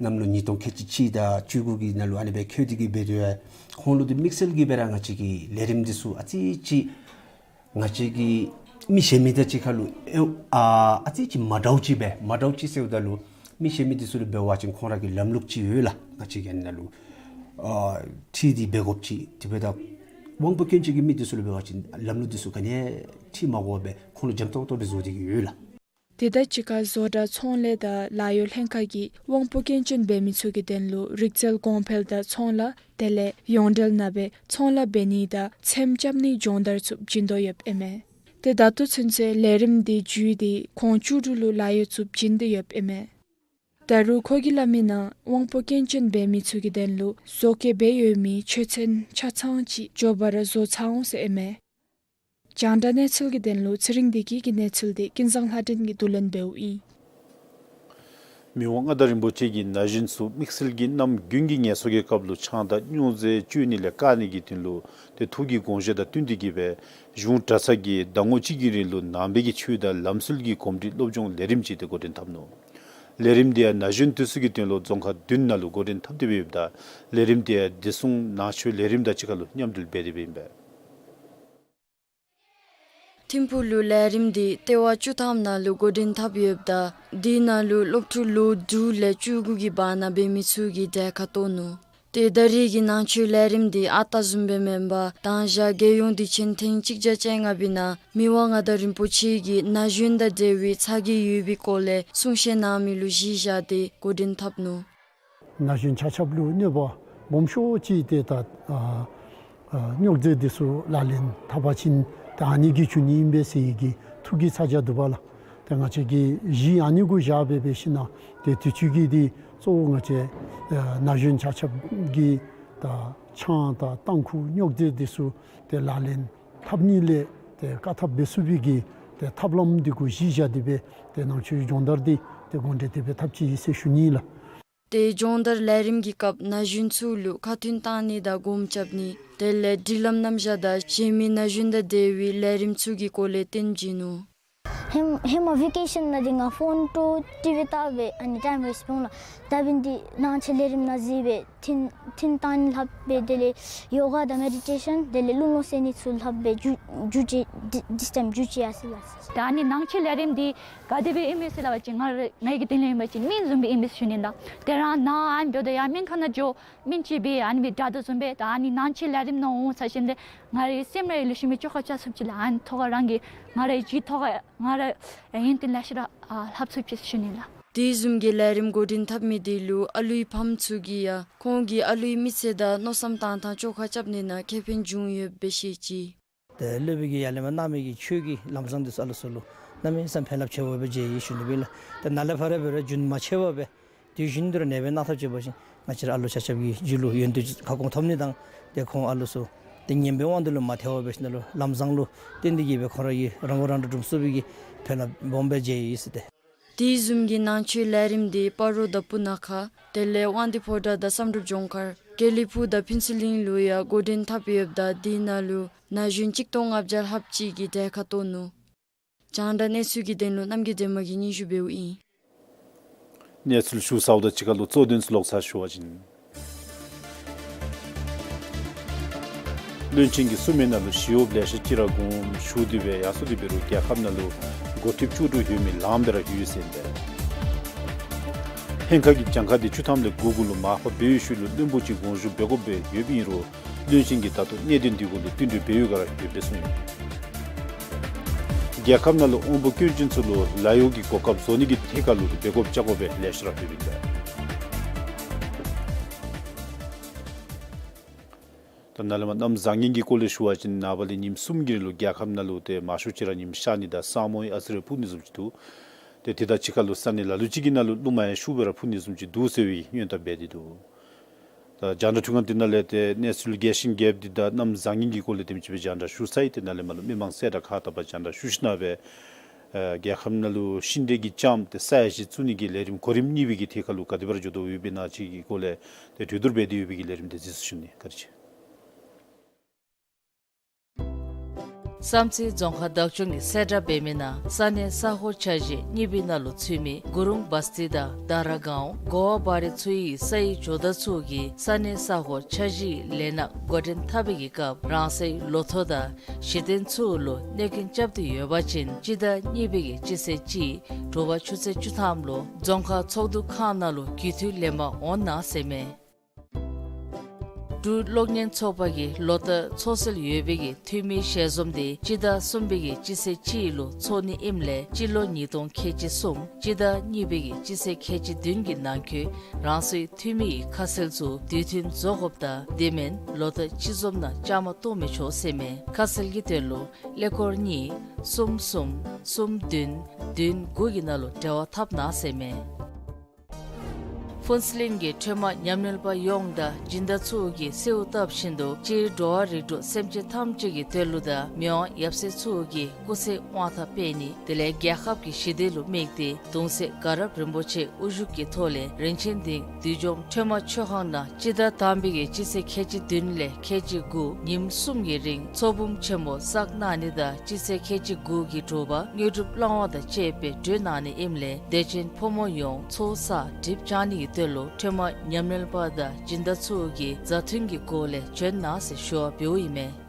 ནང་ལུ་ཉིས་སྟོང་ཁལ་གཅིག་གཅིག་དང་བཅུ་དགུ་གི་ནང་ལུ་ཨ་ནི་སྦེ་བཀོད་དེ་གི་འབད་དེ་ཡོད། ཁོང་ལུ་དེ་དམིགས་བསལ་གྱི་སྦེ་ར་ང་བཅས་ཀྱི་ལས་རིམ་འདི་ཚུ་ཨ་ཙི་ཅིག་ང་བཅས་ཀྱི་ མི་གཞན་མི་དང་གཅིག་ཁར་ལུ་ཨེ་ཨ་ཨ་ཙི་ཅིག་མ་འདྲཝ་ཅིག་སྦེ་མ་འདྲཝ་ཅིག་ཟེརཝ་ད་ལུ་མི་གཞན་མི་འདི་ཚུ་ལུ་འབད་བ་ཅིན་ཁོང་ར་གི་ལམ་ལུགས་ཅིག་ཡོད་ལགས། ང་བཅས་ཀྱི་ཨ་ནཱ་ལུ་ཨ་ཁྲིད་དེ་འབད་དགོཔ་ཅིག་དེ་འབདཝ་ད་དབང་པོ་སྐྱོན་ཅན་གྱི་མི་འདི་ཚུ་ལུ་འབད་བ་ཅིན་ལམ་ལུགས་འདི་ཚུ་ག་ནི་ཁྲིད་མ་དགོ་པར་ཁོང་ལུ་འཇམ་ཏོང་ཏོ་སྦེ་བཟོ་སྟེ་གི་ཡོད་ལགས། དེ་དང་གཅིག་ཁར་བཟོ་གྲྭ་ཚོང་ལས་དང་ལཱ་གཡོག་ལྷན་ཁག་གིས་དབང་པོ་སྐྱོན་ཅན་འབད་མི་ཚུ་གི་དོན་ལུ་རིག་རྩལ་གོང་འཕེལ་དང་ཚོང་ལཱ་དེ་ལས་ཡོངས་འབྲེལ་ནང་སྦེ་ཚོང་ལཱ་འབད་ནི་དང་ཚེམ་རྐྱབ་ནིའི་སྦྱོང་བརྡར་ཚུ་བྱིན་དོ་ཡོདཔ་ཨིན་མས། ཏེ་ད་ལྟོ་ཚུན་ཚོད་ལས་རིམ་འདི་བརྒྱུད་དེ་ཁོང་བཅུ་དྲུག་ལུ་ལཱ་གཡོག་ཚུ་བྱིན་ཏེ་ཡོདཔ་ཨིན་མས། ད་རུང་ཁོ་གིས་སླབ་མིའི་ནང་དབང་པོ་སྐྱོན་ཅན་འབད་མི་ཚུ་གི་དོན་ལུ་བཟོ་བཀོད་འབད་ཡོད་མི་ཆོས་ཚན་ཆ་ཚང་ཅིག་མགྱོགས་པ་ར་བཟོ་ཚར་འོང་ཟེར་ཨིན་མས། རྒྱང་བསྒྲགས་གནས་ཚུལ་གྱི་དོན་ལུ་ཚེ་རིང་བདེ་སྐྱིད་ཀྱི་གནས་ཚུལ་འདི་ཀུན་བཟང་ལྷ་སྒྲོན་གྱིས་བསྡུ་ལེན་འབདཝ་ཨིན། མི་དབང་མངའ་བདག་རིན་པོ་ཆེ་གིས་ན་གཞོན་ཚུ་དམིགས་བསལ་གྱིས་གནམ་དགུན་གྱི་ངལ་གསོ་གི་སྐབས་ལུ་ཆང་དང་སྨྱོ་རྫས་སྤྱོད་ནི་ལས་བཀག་ནི་གི་དོན་ལུ་ཏེ་ཐུགས་ཀྱི་དགོངས་བཞེད་དང་བསྟུན་ཏེ་གི་སྦེ་གཞུང་གྲྭ་ཚང་གིས་ཟླ་ངོ་གཅིག་གི་རིང་ལུ་ནང་པའི་གི་ཆོས་དང་ལམ་སྲོལ་གྱི་གོམས་འདྲིས་སློབ་སྦྱོང་ལས་རིམ་ཅིག་ཏེ་འགོ་འདྲེན་འཐབ་ནུག། ལས་རིམ་འདི་ཡང་ན་གཞོན་དེ་ཚུ་གི་དོན་ལུ་རྫོང་ཁག་བདུན་ནང་ལུ་འགོ་འདྲེན་འཐབ་སྟེ་སྦེ་ཡོདཔ་ད་ལས་རིམ་འདི་ཡང་བདེ་སྲུང་ནང་ཆོས་ལས་རིམ་དང་གཅིག་ཁར་ལུ་མཉམ་འབྲེལ་འབད་དེ་སྦེ་ཨིན་པས། ཐིམ་ཕུག་ལུ་ལས་རིམ་འདི་ལྟེ་བ་བཅུ་ཐམ་ནང་ལུ་འགོ་འདྲེན་འཐབ་ཡོདཔ་ད་དེ་ནང་ལུ་སློབ་ཕྲུག་ལོ་དྲུག་ལས་བཅུ་དགུ་གི་བར་ན་འབད་མི་ཚུ་གིས་གྲལ་ཁར་གཏོགས་ནུག། ཏེ་ད་རེས་ཀྱི་ནང་ཆོས་ལས་རིམ་འདི་ཨ་རྟག་བཟུམ་སྦེ་མེན་པར་དང་ཞག་རྒྱལ་ཡོངས་དུས་ཆེན་ཐེངས་གཅིག་བརྒྱ་བཅོ་ལྔ་པའི་ནང་མི་དབང་མངའ་བདག་རིན་པོ་ཆེ་གིས་ན་གཞོན་དང་འབྲེལ་བའི་ཚ་གྱང་ཡོད་པའི་སྐོར་ལས་གསུང་བཤད་གནང་མི་ལུ་གཞི་བཞག་སྟེ་འགོ་འདྲེན་འཐབ་ནུག། ན་གཞོན་ཆ་ཁྱབ་ལུ་གནོད་པ་སྦོམ་ཤོས་ཅིག་ཏེ་ད་ཨ་ཨ་སྨྱོ་རྫས་འདི་ཚུ་ལག་ལེན་འཐབ་པ་ཅིན་ད་ཨ་ནི་གིས་བྱུང་ནི་ཨིན་པས་ཟེར་བའི་གི་ཐུགས་ཀྱི་ཚ་གྱང་འདུག་པ་ལགས། ཏེ་ང་བཅས་ཀྱིས་གཞི་ཨ་ནི་གུ་བཞག་སྦེ་འབད་ཞིན་ན་ཏེ་དུས་ཅི་གི་འདི་གཙོ་བོ་ང་བཅས་ཨ་ན་གཞོན་ཆ་ཁྱབ་ཀྱིས་ད་ཆང་དང་ཏམ་ཁུ་སྨྱོ་རྫས་འདི་ཚུ་ཏེ་ལག་ལེན་འཐབ་ནི་ལས་ཏེ་བཀག་ཐབས་འབད་ཚུགས་པའི་གི་ཏེ་ཐབས་ལམ་འདི་གུ་གཞི་བཞག་སྟེ་སྦེ་ཏེ་ནང་ཆོས་སྦྱོང་བརྡར་འདི་ཏེ་འགོ་འདྲེན་ཏེ་སྦེ་འཐབ་ཅི་ཟེར་ཞུ་ནི་ལགས། ཏེ་སྦྱོང་བརྡར་ལས་རིམ་གྱི་སྐབས་ན་གཞོན་ཚུ་ལུ་ཁ་ཐུན་བཏང་ནི་དང་སྒོམ་རྐྱབ་ནི་དེ་ལས་སྒྲིག་ལམ་རྣམ་གཞག་དང་གཞན་མི་ན་གཞོན་དང་འབྲེལ་བའི་ལས་རིམ་ཚུ་གི་སྐོར་ལས་སྟོན་བྱིན་ནུག། ཧེ་མ་ཧེ་མ་ཝེ་ཀེ་ཤཱན་ནང་འདི་ང་ཕོན་དང་ཊི་ཝི་བལྟ་སྦེ་ཨ་ནི་ཊའིམ་ཝེསཊ་འབྱུང་ལགས། ད་འབདན་འདི་ནང་ཆོས་ལས་རིམ་ནང་གཟིགས་སྦེ་ཐུན་ཐུན་བཏང་ནི་ལྷབ་སྦེ་དེ་ལས་ཡོ་ག་དང་མེ་ཌི་ཊེ་ཤཱན་དེ་ལས་རླུང་ལོང་བསལ་ནི་ཚུ་ལྷབ་སྦེ་འགྱོ་འགྱོ་ཅི། འདི་འདི་ཊའིམ་འགྱོ་ཅི་ཡ་ཟེར་ལགས། ད་ཨ་ནི་ནང་ཆོས་ལས་རིམ་འདི་ག་དེ་སྦེ་ཨིན་མས་ཟེར་སླབ་པ་ཅིན་ང་ར་ངེ་གི་དོན་ལས་ཨིན་པ་ཅིན་སྨན་བཟུམ་སྦེ་ཨིན་མས་ཟེར་ཞུ་ནི་ལགས། ཏེ་རང་ན་ཨ་ནི་འགྱོཝ་ད་ཡར་སྨན་ཁང་ནང་འགྱོ་སྨན་ཅིག་སྦེ་ཨ་ནི་སྦེ་དྲག་དོ་བཟུམ་སྦེ་ད་ཨ་ནི་ནང་ཆོས་ལས་རིམ་ནང་འོང་ཚར་ཞིནམ་ལས་ང་རའི་སེམས་ར་ལུ་ཤུལ་མའི་བཅོས་ཁ་རྐྱབ་ཚུགས་ཅི་ལགས། ཨ་ནི་ཐོག་ཁར་རང་གིས་ང་རའི་རྒྱུད་ཐོག་ཁར་ང་ར་ཡོན་ཏན་ལེ་ཤ་ར་ཨ་ལྷབ་ཚུགས་ཅི་ཟེར་ཞུ་ནི་ལགས། དེ་བཟུམ་གྱི་ལས་རིམ་འགོ་འདྲེན་འཐབ་མི་དེ་ལུ་ཨ་ལུའི་ཕམ་ཚུ་གིས་ཡང་ཁོང་གིས་ཨ་ལུའི་མི་ཚེ་དང་མནོ་བསམ་བཏང་ཐངས་བཅོས་ཁ་རྐྱབ་ནི་ནང་ཁེ་ཕན་བྱུང་ཡོདཔ་སྦེ་བཤད་ཅི། ཏེ་སློབ་དཔོན་གྱིས་ཡར་ལས་མར་གནང་མི་གི་ཆོས་ཀྱི་ལམ་བཟང་འདི་ཚུ་ཨ་ལུ་ཚུ་ལུ་གནམ་མེད་ས་མེད་ཕན་རླབས་ཆེ་བ་སྦེ་མཇལ་ཡི་ཞུ་ནི་སྦེ་ལགས། ཏེ་ནཱ་ལས་ཕར་སྦེ་ར་རྒྱུན་མ་ཆད་པར་སྦེ་དུས་རྒྱུན་དུ་ར་ཨ་ནེ་སྦེ་གནང་ཐབས་ཅིག་འབད་བ་ཅིན་ང་བཅས་ར་ཨ་ལུ་ཆ་ཁྱབ་ཀྱི་རྒྱུད་ལུ་ཡོན་ཏན་ཁ་སྐོང་ཐོབ་ནི་དང་ཏེ་ཁོང་ཨ་ལུ་ཚུ་ཏེ་ངན་པའི་དབང་དུ་ལུ་མ་ཐལ་བར་འབད་ཞིན་ན་ལུ་ལམ་བཟང་ལུ་བརྟེན་ཏེ་གི་སྦེ་ཁོང་ར་གིས་རང་མགོ་རང་འདྲོངས་འདྲོངས་ཚུགས་པའི་གི་ཕན་རླབས་སྦོམ་སྦེ་མཇལ་ཡི་ཟེར་ཏེ། དེ་བཟུམ་གྱི་ནང་ཆོས་ལས་རིམ་འདི་སྤ་རོ་དང་སྤུ་ན་ཁ་དེ་ལས་དབང་འདུས་ཕོ་བྲང་དང་བསམ་གྲུབ་ལྗོངས་མཁར་དགེ་ལེགས་ཕུག་དང་ཕུན་ཚོགས་གླིང་ལུ་ཡང་འགོ་འདྲེན་འཐབ་ཡོདཔ་ད་དེ་ནང་ལུ་ན་གཞོན་གཅིག་སྟོང་ལྔ་བརྒྱ་ལྷགཔ་ཅིག་གིས་གྲལ་ཁར་གཏོགས་ནུག། རྒྱང་བསྒྲགས་གནས་ཚུལ་གྱི་དོན་ལུ་རྣམ་རྒྱལ་སྒྲོལ་མ་གིས་སྙན་ཞུ་འབདཝ་ཨིན། གནས་ཚུལ་ཞུ་ཚརཝ་དང་གཅིག་ཁར་ལུ་གཙོ་དོན་ཚུ་ལོག་ཚར་ཞུ་བ་ཅིན། བློན་ཆེན་གྱིས་གསུངས་མི་ནང་ལུ་ཞི་གཡོགཔ་ལེ་ཤ་ཅིག་ར་དགོངསམ་ཞུ་སྟེ་སྦེ་ཡར་སོང་སྟེ་འབད་རུང་རྒྱལ་ཁབ་ནང་ལུ་འགོ་ཁྲིདཔ་བཅུ་དྲུག་ཡོད་མི་ལངམ་སྦེ་ར་ཡོད་ཟེར་ཨིན་པས། ལྷན་ཁག་གིས་གྱངས་ཁ་འདི་བཅུ་ཐམ་ལས་དགུ་གུ་ལུ་མར་ཕབ་འབད་བའི་ཤུལ་ལུ་བློན་པོ་ཅིག་དགོངས་ཞུ་འབད་དགོཔ་སྦེ་ཡོདཔ་ཨིན་རུང་བློན་ཆེན་གྱིས་ད་ལྟོ་གནད་དོན་འདི་གུ་ལུ་བསྟུན་གྲོས་འབད་བའི་སྒང་ར་ཡོད་པའི་གསུངས་ཡོད། རྒྱལ་ཁབ་ནང་ལུ་དབང་པོ་སྐྱོན་ཅན་ཚུ་ལུ་ལཱ་གཡོག་གི་གོ་སྐབས་བཟོ་ནི་གི་ཐད་ཁར་ལུ་འབད་དགོཔ་རྐྱབ་དགོ་པའི་ལས་ཤོར་ཡོདཔ་ཨིན་པས། ད་ནཱ་ལས་མར་གནམ་བཟང་ངན་གྱི་སྐོར་ལས་ཞུ་བ་ཅིན་ནངས་པ་ལས་ཉིནམ་གསུམ་གྱི་རིང་ལུ་རྒྱལ་ཁབ་ནང་ལུ་ཏེ་མང་ཤོས་ཅིག་ར་ཉིམ་ཤར་ནི་དང་ས་སྨུག་ཨ་ཙི་རེ་ཕུབ་ནི་བཟུམ་ཅིག་འདུག། ཏེ་དེ་དང་གཅིག་ཁར་ལུ་ས་གནས་ལ་ལུ་ཅིག་གི་ནང་ལུ་རླུང་མ་ཡང་ཤུགས་སྦེ་ར་ཕུ་ནི་བཟུམ་ཅིག་འདུག་ཟེར་བའི་སྔོན་བརྡ་འབད་དེ་འདུག། ད་རྒྱང་བསྒྲགས་འཕྲུལ་ཁང་འདི་ནང་ལས་ཏེ་གནས་ཚུལ་རྒྱས་ཤིང་རྒྱསཔ་འདི་དང་གནམ་བཟང་ངན་གྱི་སྐོར་ལས་དེམ་ཅིག་སྦེ་རྒྱང་བསྒྲགས་ཞུ་ཚར་ཡི། ཏེ་ནཱ་ལས་མར་ལུ་མི་མང་གསལ་བསྒྲགས་ཁག་དག་པ་རྒྱང་བསྒྲགས་ཞུ་ཞིན་ན་སྦེ་ཨེ་རྒྱལ་ཁབ་ནང་ལུ་ཤིང་འབྲས་ཀྱི་ལྕངམ་ཏེ་ས་ཡ་བཞི་བཙུགས་ནི་གི་ལས་རིམ་གོ་རིམ་གཉིས་པའི་གི་ཐད་ཁར་ལུ་ག་དེ་སྦེ་ར་འགྱོ་དོ་ཡོདཔ་ཨིན་ན་ཅིག་གི་སྐོར་ལས་ཏེ་གྲོས་བསྡུར་འབད་དེ་ཡོད་པའི་གི་ལས་རིམ་དེ་གཟིགས་ཞུ་ནི། བཀའ་དྲིན་ཆེ། བསམ་རྩེ་རྫོང་ཁག་བདག་སྐྱོང་གིས་གསལ་བསྒྲགས་འབད་མི་ནང་ས་གནས་ས་ཁོངས་ཆ་གཞི་གཉིས་པའི་ནང་ལུ་ཚུད་མི་གུ་རུང་བ་སྟི་དང་དྷ་ར་གའོན་གོ་བ་བ་རི་ཚུ་ཡི་ས་ཡི་ཇོ་བདག་ཚུ་གིས་ས་གནས་ས་ཁོངས་ཆ་གཞི་ལས་སྣ་འགོ་འདྲེན་འཐབ་པའི་གི་སྐབས་རང་སོའི་ལོ་ཐོ་དང་གཞི་རྟེན་ཚུ་ལུ་གནོད་སྐྱོན་རྐྱབ་སྟེ་ཡོད་པ་ཅིན་སྤྱི་ཟླ་གཉིས་པའི་གི་སྤྱི་ཚེས་གཅིག་དྲོ་པ་ཆུ་ཚོད་བཅུ་ཐམ་ལུ་རྫོང་ཁག་ཚོགས་འདུ་ཁང་ནང་ལུ་རྒྱུས་མཐུད་ལེན་པར་འོང་གནང་ཟེར་མས། འབྲུག་གློག་བརྙན་ཚོགས་པ་གིས་ལོ་ལྟར་འཚོ་སྲོལ་ཡོད་པའི་གི་འཐུས་མིའི་ཞལ་འཛོམས་དེ་སྤྱི་ཟླ་གསུམ་པའི་གི་སྤྱི་ཚེས་གཅིག་ལུ་འཚོགས་ནི་ཨིནམ་ལས་སྤྱི་ལོ་ཉིས་སྟོང་ཁལ་གཅིག་གསུམ་སྤྱི་ཟླ་གཉིས་པའི་གི་སྤྱི་ཚེས་ཁལ་གཅིག་བདུན་གྱི་ནང་འཁོད་རང་སོའི་འཐུས་མི་ཡི་ཁ་གསལ་ཚུ་དུས་མཐུན་བཟོ་དགོཔ་དང་དེ་མེན་ལོ་ལྟར་སྤྱི་འཛོམས་ནང་བཅའ་མར་གཏོགས་མི་ཆོག་ཟེར་མས། ཁ་གསལ་གྱི་དོན་ལུ་ཀླད་ཀོར་གཉིས་གསུམ་གསུམ་གསུམ་བདུན་བདུན་དགུ་གི་ནང་ལུ་འབྲེལ་བ་འཐབ་གནང་ཟེར་མས། ཕུན་ཚོགས་གླིང་གི་ཁྲོས་མ་ཉམས་ལེན་པ་ཡོངས་དང་སྦྱིན་བདག་ཚུ་གིས་གསོལཝ་བཏབ་བཞིན་དུ་སྤྱིར་འགྲོ་བ་རིགས་དྲུག་སེམས་ཅན་ཐམས་ཅད་ཀྱི་དོན་ལུ་དང་མི་དབང་ཡབ་སྲས་ཚུ་གི་སྐུ་ཚེ་དབང་ཐང་སྤེལ་ནི་དེ་ལས་རྒྱལ་ཁབ་ཀྱི་ཞི་བདེ་ལུ་དམིགས་ཏེ་གདུང་སྲས་དགའ་རབ་རིན་པོ་ཆེ་དབུ་བཞུགས་ཀྱི་ཐོག་ལས་རིན་ཆེན་གླིང་བདུད་འཇོམས་ཁྲོས་མ་མཆོད་ཁང་ནང་སྤྱི་ཟླ་དང་པའི་གི་སྤྱི་ཚེས་ཁལ་གཅིག་བདུན་ལས་ཁལ་གཅིག་དགུ་ཉིནམ་གསུམ་གྱི་རིང་ཚོགས་འབུམ་ཆེན་མོ་བསགས་གནང་ནི་དང་སྤྱི་ཚེས་ཁལ་གཅིག་དགུ་གི་དྲོ་པ་དངོས་གྲུབ་བླང་བ་དང་བཅས་པའི་གྲོལ་གནང་ནི་ཨིནམ་ལས་དད་ཅན་ཕོ་མོ་ཡོངས་ཚོགས་བསགས་སྒྲིབ་སྦྱང་ནི་གི་དོན་ལུ་ཁྲོས་མ་ཉམས་ལེན་པ་དང་སྦྱིན་བདག་ཚུ་གིས་མཛའ་མཐུན་གྱི་སྒོ་ལས་བྱོན་གནང་ཟེར་ཞུ་བ་འབདཝ་ཨིན་མས།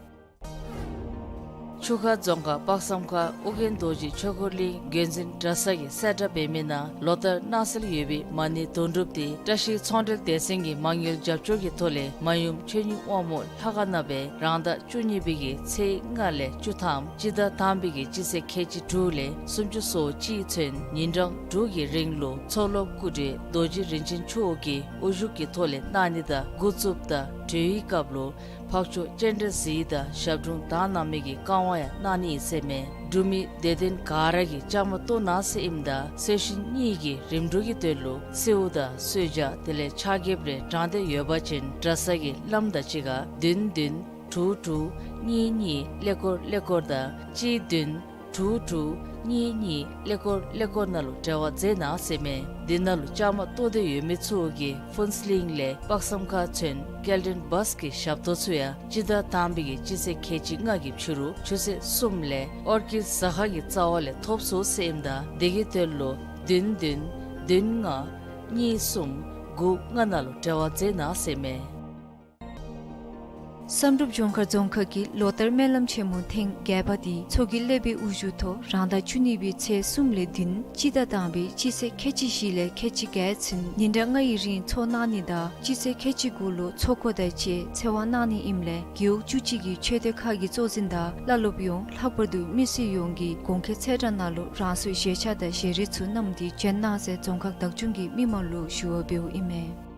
ཆུ་ཁ་རྫོང་ཁག་དཔག་བསམ་ཁ་ཨོ་རྒྱན་རྡོ་རྗེ་ཆོས་འཁོར་གླིང་འགོ་འཛིན་གྲྭ་ཚང་གིས་གསལ་བསྒྲགས་འབད་མི་ནང་ལོ་ལྟར་གནང་སྲོལ་ཡོད་པའི་མ་ཎི་དོན་གྲུབ་དེ་བཀྲ་ཤིས་ཚོང་འབྲེལ་སྡེ་ཚན་གྱི་མ་དངུལ་རྒྱབ་སྐྱོར་གྱི་ཐོག་ལས་མ་ཡུམ་ཆོས་ཉིད་དབང་མོ་ལྷ་ཁང་ནང་སྦེ་རང་ཟླ་བཅུ་གཉིས་པའི་གི་ཚེས་ལྔ་ལས་བཅུ་ཐམ་སྤྱི་ཟླ་དང་པའི་གི་སྤྱི་ཚེས་ཁལ་གཅིག་དྲུག་ལས་སུམ་ཅུ་སོ་གཅིག་ཚུན་ཉིན་གྲངས་དྲུག་གི་རིང་ལུ་མཚོ་ལྷོ་སྐུ་བགྲེས་རྡོ་རྗེ་རིན་ཆེན་མཆོག་གི་དབུ་བཞུགས་ཀྱི་ཐོག་ལས་གནང་ནི་དང་འགོ་བཙུགསཔ་ད་གྲོལ་བའི་སྐབས་ལུ་འཕགས་མཆོག་སྤྱན་རས་གཟིགས་དང་ཞབས་དྲུང་དག་སྣང་མའི་གི་བཀའ་དབང་ཡང་གནང་ནི་ཨིན་ཟེར་མས། འབྲུག་མི་དད་ལྡན་ག་ར་གིས་བཅའ་མར་གཏོགས་གནང་ཟེར་ཨིནམ་ད་གསོལ་ཞིང་སྙིང་གི་རིམ་གྲོ་གི་དོན་ལུ་གསོལཝ་དང་གསོལ་ཇ་དེ་ལས་ཕྱག་འགྱེད་རེ་དྲང་སྟེ་ཡོད་པ་ཅིན་གྲྭ་ཚང་གི་བླམ་དང་གཅིག་ཁར་བདུན་བདུན་དྲུག་དྲུག་གཉིས་གཉིས་ཀླད་ཀོར་ཀླད་ཀོར་དང་གཅིག་བདུན་དྲུག་དྲུག་གཉིས་གཉིས་ཀླད་ཀོར་ཀླད་ཀོར་ནང་ལུ་འབྲེལ་བ་མཛད་གནང་ཟེར་མས། འདི་ནང་ལུ་བཅའ་མར་གཏོགས་ཏེ་ཡོད་མི་ཚུ་གིས་ཕུན་ཚོགས་གླིང་ལས་དཔག་བསམ་ཁ་ཚུན་སྐྱེལ་འདྲེན་བཱས་ཀྱི་ཞབས་ཏོག་ཚུ་ཡང་སྤྱི་ཟླ་དང་པའི་གི་སྤྱི་ཚེས་ཁལ་གཅིག་ལྔ་གི་ཕྱི་རུ་ཆུ་ཚོད་གསུམ་ལས་ཨོར་ཀིཌ་ཟ་ཁང་གི་རྩ་བ་ལས་ཐོབ་ཚུགས་ཟེར་ཨིནམ་ད་དེ་གི་དོན་ལུ་བདུན་བདུན་བདུན་ལྔ་གཉིས་གསུམ་དགུ་ལྔ་ནང་ལུ་འབྲེལ་བ་མཛད་གནང་ཟེར་མས། བསམ་གྲུབ་ལྗོངས་མཁར་རྫོང་ཁག་གིས་ལོ་ལྟར་སྨོན་ལམ་ཆེན་མོ་ཐེངས་བརྒྱད་པ་དེ་མཚོ་སྐྱེས་སློབ་དཔོན་དབུ་བཞུགས་ཐོག་རང་ཟླ་བཅུ་གཉིས་པའི་ཚེས་གསུམ་ལས་བདུན་སྤྱི་ཟླ་དང་པའི་སྤྱི་ཚེས་ཁལ་གཅིག་བཞི་ལས་ཁལ་གཅིག་བརྒྱད་ཚུན་ཉིན་གྲངས་ལྔ་ཡི་རིང་འཚོགས་གནང་ནི་དང་སྤྱི་ཚེས་ཁལ་གཅིག་དགུ་ལུ་ཚོགས་འཁོར་དང་བཅས་ཚེ་དབང་གནང་ནི་ཨིནམ་ལས་རྒེད་འོག་བཅུ་གཅིག་གི་ཆོས་སྡེ་ཁག་གི་གཙོ་འཛིན་དང་བླ་སློབ་ཡོངས་ལྷག་པར་དུ་མི་སེར་ཡོངས་ཀྱིས་གོང་འཁོད་ཚེས་གྲངས་ནང་ལུ་རང་སོའི་བཞེས་ཆ་དང་བཞེས་རིགས་ཚུ་བསྣམས་ཏེ་བྱོན་གནང་ཟེར་རྫོང་ཁག་བདག་སྐྱོང་གིས་མི་མང་ལུ་ཞུ་བ་འབདཝ་ཨིན་མས།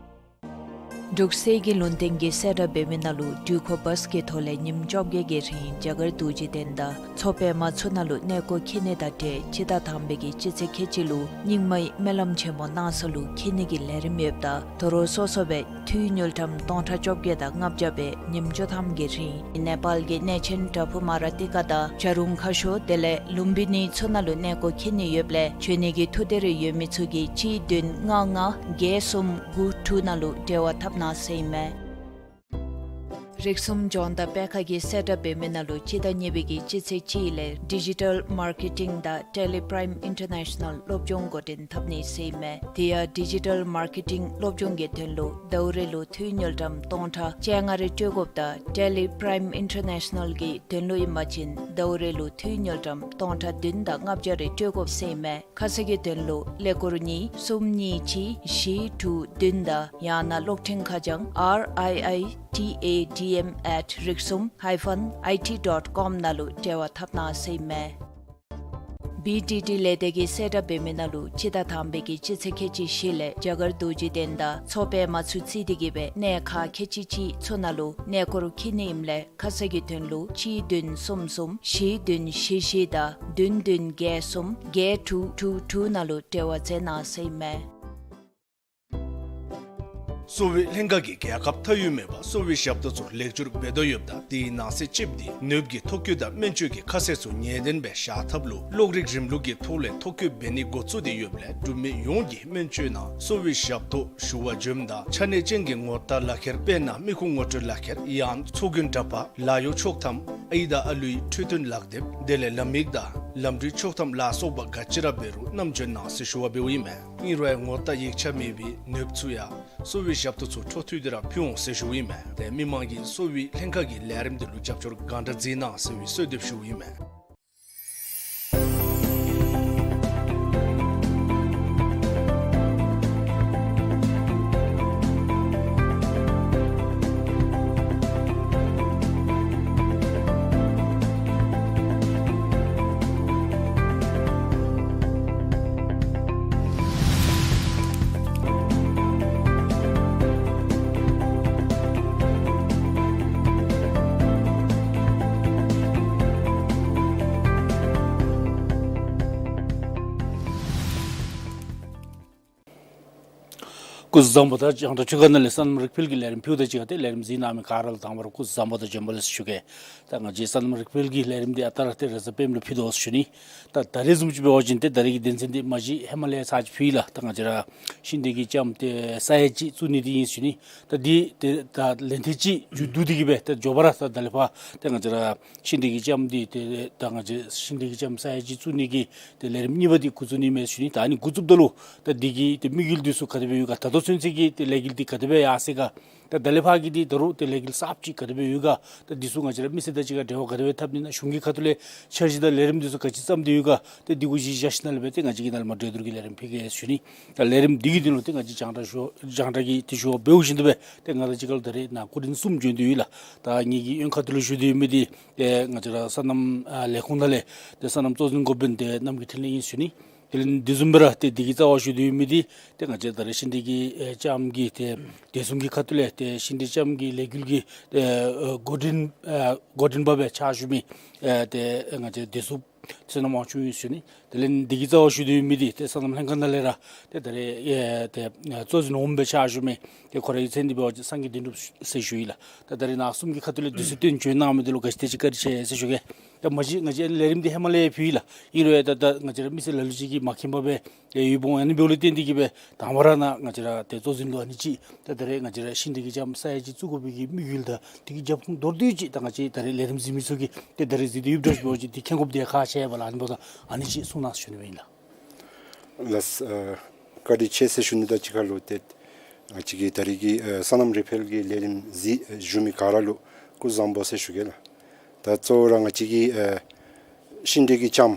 འབྲུག་གསེར་གྱི་ལུང་བསྟན་གྱིས་གསལ་བསྒྲགས་འབད་མི་ནང་ལུ་དྲོད་ཁོལ་བཱས་ཀྱི་ཐོག་ལས་ཉིནམ་བཅོ་བརྒྱད་ཀྱི་རིང་རྒྱ་གར་རྡོ་རྗེ་གདན་དང་མཚོ་པདྨ་ཚུ་ནང་ལུ་གནས་སྐོར་འཁྱིད་ནི་དང་འབྲེལ་སྤྱི་ཟླ་དང་པའི་གི་སྤྱི་ཚེས་ཁལ་གཅིག་ལུ་རྙིང་མའི་སྨོན་ལམ་ཆེན་མོ་གནང་ས་ལུ་འཁྱིད་ནི་གི་ལས་རིམ་ཡོདཔ་ད་དོ་རུང་སོ་སོ་སྦེ་འཐུས་དངུལ་ཀྲམ་སྟོང་ཕྲག་བཅོ་བརྒྱད་དང་ལྔ་བརྒྱ་སྦེ་ཉིནམ་བཅུ་ཐམ་གྱི་རིང་ནེ་པཱལ་གྱི་གནས་ཆེན་པྲ་བྷུ་མ་ར་ཏི་ཀ་དང་བྱ་རུང་ཁ་ཤོར་དེ་ལས་ལུམ་བི་ནི་ཚུ་ནང་ལུ་གནས་སྐོར་འཁྱིད་ནི་ཡོདཔ་ལས་བྱོན་ནི་གི་ཐུགས་འདོད་རེ་ཡོད་མི་ཚུ་གིས་གཅིག་བདུན་ལྔ་ལྔ་བརྒྱད་གསུམ་དགུ་དྲུག་ནང་ལུ་འབྲེལ་བ་འཐབ་གནང་ཟེར་ཨིན་མས། རིགས་གསུམ་ལྗོངས་བདག་པད་ཁ་གིས་གསལ་བསྒྲགས་འབད་མི་ནང་ལུ་སྤྱི་ཟླ་གཉིས་པའི་གི་སྤྱི་ཚེས་གཅིག་ལས་ཌི་ཇི་ཊཱལ་མར་ཀེ་ཊིང་དང་ཊེ་ལི་པྲའིམ་ཨིན་ཊར་ནེ་ཤ་ནཱལ་སློབ་སྦྱོང་འགོ་འདྲེན་འཐབ་ནི་ཟེར་ཨིན་མས། དེ་ཡང་ཌི་ཇི་ཊཱལ་མར་ཀེ་ཊིང་སློབ་སྦྱོང་གི་དོན་ལུ་ཟླཝ་རེ་ལུ་འཐུས་དངུལ་ཀྲམ་སྟོང་ཕྲག་བཅོ་ལྔ་རེ་སྤྲོད་དགོཔ་ད་ཊེ་ལི་པྲའིམ་ཨིན་ཊར་ནེ་ཤ་ནཱལ་གྱི་དོན་ལུ་ཨིན་པ་ཅིན་ཟླཝ་རེ་ལུ་འཐུས་དངུལ་ཀྲམ་སྟོང་ཕྲག་བདུན་དང་ལྔ་བརྒྱ་རེ་སྤྲོད་དགོཔ་ཟེར་ཨིན་མས། ཁ་གསལ་གྱི་དོན་ལུ་ཀླད་ཀོར་གཉིས་གསུམ་གཉིས་གཅིག་བཞི་དྲུག་བདུན་དང་ཡང་ན་གློག་འཕྲིན་ཁ་བྱང་R I I T A D M at riksum hyphen I T dot com ནང་ལུ་འབྲེལ་བ་འཐབ་གནང་ཟེར་ཨིན་མས། བི་ཌི་ཌི་ལས་སྡེ་གིས་གསལ་བསྒྲགས་འབད་མི་ནང་ལུ་སྤྱི་ཟླ་དང་པའི་གི་སྤྱི་ཚེས་ཁལ་གཅིག་བཞི་ལས་རྒྱ་གར་རྡོ་རྗེ་གདན་དང་མཚོ་པདྨ་ཚུ་རྩིས་ཏེ་གི་སྦེ་གནས་ཁག་ཁལ་གཅིག་གཅིག་ཚུ་ནང་ལུ་གནས་སྐོར་འཁྱིད་ནི་ཨིནམ་ལས་ཁ་གསལ་གྱི་དོན་ལུ་གཅིག་བདུན་གསུམ་གསུམ་བཞི་བདུན་བཞི་བཞི་དང་བདུན་བདུན་བརྒྱད་གསུམ་བརྒྱད་དྲུག་དྲུག་དྲུག་ནང་ལུ་འབྲེལ་བ་མཛད་གནང་ཟེར་ཨིན་མས། གསོ་བའི་ལྷན་ཁག་གིས་རྒྱལ་ཁབ་མཐའ་དབུས་མེད་པར་གསོ་བའི་ཞབས་ཏོག་ཚུ་ལེགས་བཅོས་འབད་དོ་ཡོདཔ་ད་དེའི་ནང་གསེས་གཅིགཔོ་དེ་ནུབ་ཀྱི་ཐོ་བཀོད་དང་སྨན་བཅོས་ཀྱི་ཁ་གསལ་ཚུ་ངེས་བདེན་སྦེ་བཞག་ཐབས་ལུ་གློག་རིག་རིམ་ལུགས་ཀྱི་ཐོག་ལས་ཐོ་བཀོད་འབད་ནི་འགོ་བཙུགས་ཏེ་ཡོདཔ་ལས་འབྲུག་མི་ཡོངས་ཀྱིས་སྨན་བཅོས་ནང་གསོ་བའི་ཞབས་ཏོག་ཞུ་བར་འབྱོནམ་ད་ཆ་གནས་ཅན་གྱི་ངོ་རྟགས་ལག་ཁྱེར་དཔེར་ན་མི་ཁུངས་ངོ་སྤྲོད་ལག་ཁྱེར་ཡང་ཚོགས་རྒྱུན་འདྲ་པར་ལཱ་གཡོག་ཆོག་ཐམ་ ཨའི་དང་ཨ་ལུའི་འཕྲོད་བསྟེན་ལག་དེབ་དེ་ལས་ལམ་ཡིག་དང་ལམ་འགྲུལ་ཆོག་ཐམ་ལ་སོགས་པ་ག་ཅི་ར་འབད་རུང་བསྣམས་བྱོན་གནང་ཟེར་ཞུ་བ་འབདཝ་ཨིན་མས། ཨིན་རུང་ཡང་ངོ་རྟགས་ཡིག་ཆ་མེད་པའི་ནདཔ་ཚུ་ཡང་གསོ་བའི་ཞབས་ཏོག་ཚུ་འཕྲོ་མཐུད་དེ་ར་ཕུལ་འོང་ཟེར་ཞུཝ་ཨིན་མས། ཏེ་མི་མང་གིས་གསོ་བའི་ལྷན་ཁག་གི་ལས་རིམ་དེ་ལུ་རྒྱབ་སྐྱོར་གང་དྲག་མཛད་གནང་ཟེར་བའི་གསོལ་འདེབས་ཞུཝ་ཨིན་མས། སྐུ་གཟུགས་བཟང་པོ། ད་རྒྱང་བསྒྲགས་ཁྲི་ཁ་ནང་ལས་སོ་ནམ་རིག་འཕེལ་གྱི་ལས་རིམ་ཕུལཝ་དང་གཅིག་ཁར་ཏེ་ལས་རིམ་གཟིགས་གནང་མི་ག་ར་ལུ་དང་པ་ར་སྐུ་གཟུགས་བཟང་པོ་དང་བྱོན་པ་ལེགས་སོ་ཞུ་གེ། ད་ང་བཅས་སོ་ནམ་རིག་འཕེལ་གྱི་ལས་རིམ་འདི་ཨ་རྟག་ར་ཏེ་རེས་གཟའ་སྤེནམ་ལུ་ཕུལ་དོ་ཟེར་ཞུ་ནི། ད་ད་རེས་བཟུམ་ཅིག་འབད་བ་ཅིན་ཏེ་ད་རེས་ཀྱི་དོན་ཚན་འདི་མ་གཞི་ཧེ་མ་ལས་ཚར་ཅིག་ཕུལ་ཡི་ལགས། ད་ང་བཅས་ར་ཤིང་འབྲས་ཀྱི་ལྕངམ་ཏེ་ས་ཡ་གཅིག་བཙུགས་ནི་འདི་ཨིན་ཟེར་ཞུ་ནི། ད་འདི་ཏེ་ད་ལན་ཐེངས་གཅིག་མཇུག་བསྡུ་སྟེ་གི་སྦེ་ད་མགྱོགས་པ་ར་ད་ད་ལས་ཕར་ཏེ་ང་བཅས་ར་ཤིང་འབྲས་ཀྱི་ལྕངམ་འདི་ཏེ་ད་ང་བཅས་ཤིང་འབྲས་ཀྱི་ལྕངམ་ས་ཡ་གཅིག་བཙུགས་ནི་གི་ཏེ་ལས་རིམ་གཉིས་པ་འདི་འགོ་བཙུགས་ནི་མས་ཟེར་ཞུ་ནི། ད་ཨ་ནི་འགོ་བཙུགསཔ་ད་ལུ་ད་འདི་གི་ཏེ་དམིགས་ཡུལ་འདི་ཚུ་ག་དེ་སྦེ་ཡོད་ག། ད་ལྟོ་ཚུན་ཚོད་ཀྱི་ཏེ་ལས་འགུལ་འདི་ག་དེ་སྦེ་ཡར་སོ་ཡི་ག། ད་ད་ལས་ཕར་གྱི་འདི་ད་རུང་ཏེ་ལས་འགུལ་གསརཔ་ཅིག་ག་དེ་སྦེ་ཡོད་ག། ད་འདི་ཚུ་ང་བཅས་ར་མི་སེར་དང་གཅིག་ཁར་འབྲེལ་བ་ག་དེ་སྦེ་འཐབ་ནི་ཨིན་ན། གཞུང་གི་ཁ་ཐུག་ལས་འཆར་གཞི་དང་ལས་རིམ་འདི་ཚུ་ག་ཅི་བརྩམས་ཏེ་ཡོད་ག། ད་འདི་གུ་གཞི་བཞག་ཞིནམ་ལས་སྦེ་ཏེ་ང་བཅས་ཀྱིས་ནཱ་ལས་མར་གྲོས་བསྡུར་གྱི་ལས་རིམ་ཕུལ་གེ་ཟེར་ཞུ་ནི། ད་ལས་རིམ་འདི་གི་དོན་ལུ་ཏེ་ང་བཅས་རྒྱང་བསྒྲགས་ཞུ་རྒྱང་བསྒྲགས་ཀྱི་ཏེ་ཞུ་བ་འབདཝ་བཞིན་དུ་སྦེ་ཏེ་ང་དང་གཅིག་ཁར་ལུ་ད་རེས་ནཱ་སྐུ་མགྲོན་གསུམ་བྱོན་ཏེ་ཡོད་ལགས། ད་ངེ་གི་གཡོན་ཁ་ཐུག་ལུ་བཞུགས་ཏེ་ཡོད་མི་འདི་ཏེ་ང་བཅས་ར་སོ་ནམ་ཨ་ལས་ཁུངས་ནང་ལས་ཏེ་སོ་ནམ་གཙོ་འཛིན་འགོ་དཔོན་ཏེ་རྣམ་རྒྱལ་འཕྲིན་ལས་ཨིན་ཟེར་ཞུ་ནི། དེ་ལས་དེ་བཟུམ་སྦེ་ར་ཏེ་འདི་གི་རྩ་བར་བཞུགས་ཏེ་ཡོད་མི་འདི་ཏེ་ང་བཅས་ད་རེས་ཤིང་འབྲས་ཀྱི་ཨེ་ལྕངམ་གྱི་ཏེ་བདེ་སྲུང་གི་ཁ་ཐུག་ལས་ཏེ་ཤིང་འབྲས་ལྕངམ་གྱི་ལས་འགུལ་གྱི་ཨེ་འགོ་འདྲེན་ཨེ་འགོ་འདྲེན་པ་སྦེ་ཕྱག་ཞུ་མི་ཨེ་ཏེ་ང་བཅས་བདེ་སྲུང་བསོད་ནམས་དབང་ཕྱུག་ཨིན་ཟེར་ཞུ་ནི། དེ་ལས་འདི་གི་རྩ་བར་བཞུགས་ཏེ་ཡོད་མི་འདི་ཏེ་སོ་ནམ་ལྷན་ཁག་ནང་ལས་ར་ཏེ་ད་རེས་ཨེ་ཏེ་གཙོ་འཛིན་འོགམ་སྦེ་ཕྱག་ཞུ་མི་ཏེ་ཁོ་རའི་མཚན་འདི་འབད་བ་ཅིན་སངས་རྒྱས་བདེན་གྲུབ་ཟེར་ཞུ་ཡི་ལགས། ད་ད་རེས་ནཱ་གསུམ་གྱི་ཁ་ཐུག་ལས་དུས་ཚོད་བཏོན་བྱོན་གནང་མི་འདི་ལུ་ག་ཅི་དེ་ཅིག་བཀའ་དྲིན་ཆེ་ཟེར་ཞུ་གེ། ད་མ་གཞི་ང་བཅས་ལས་རིམ་འདི་ཧེ་མ་ལས་ཕུལ་ཡི་ལགས། ཨིན་རུང་ཡང་ད་ད་ང་བཅས་ར་མི་སེར་ལ་ལུ་ཅིག་གིས་མ་མཁྱེན་པ་སྦེ་ཡོདཔ་འོང་། ཨ་ནི་འབདཝ་ལས་བརྟེན་ཏེ་གི་སྦེ་དང་པ་ར་ནཱ་ང་བཅས་ར་ཏེ་གཙོ་འཛིན་ལུ་ཨ་ནི་ཅིག་ད་ད་རེས་ང་བཅས་ར་ཤིང་འབྲས་ཀྱི་ལྕངམ་ས་ཡ་གཅིག་བཙུགས་དགོ་པའི་གི་དམིགས་ཡུལ་དང་དེ་གི་རྒྱབ་ཁུངས་མདོར་བསྡུས་ཅིག་ད་ང་བཅས་ད་རེས་ལས་རིམ་གཟིགས་མི་ཚུ་གིས་ཏེ་ད་རེས་གཟིགས་ཏེ་ཡོདཔ་འདྲཝ་ཅིག་འབད་བ་ཅིན་དེ་མཁྱེན་དགོཔ་འདི་ཁག་ཆེ་བས་ལགས། ཨ་ནི་འབདཝ་ད་ཨ་ནི་ཅིག་གསུང་གནང་ཟེར་ཞུ་ནི་ཨིན་ལགས། ལགས་སོ། ཨ་བཀའ་དྲིན་ཆེ་ཟེར་ཞུ་ནི་དང་གཅིག་ཁར་ལུ་ཏེ་ང་བཅས་ཀྱི་ད་རེས་ཀྱི་ཨ་སོ་ནམ་རིག་འཕེལ་གྱི་ལས་རིམ་གཟིགས་ཨ་བཞུགས་མི་ག་ར་ལུ་སྐུ་གཟུགས་བཟང་པོ་ཟེར་ཞུ་གེ་ལགས། ད་གཙོ་བོ་ར་ང་བཅས་ཀྱི་ཨ་ཤིང་འབྲས་ཀྱི་ལྕངམ་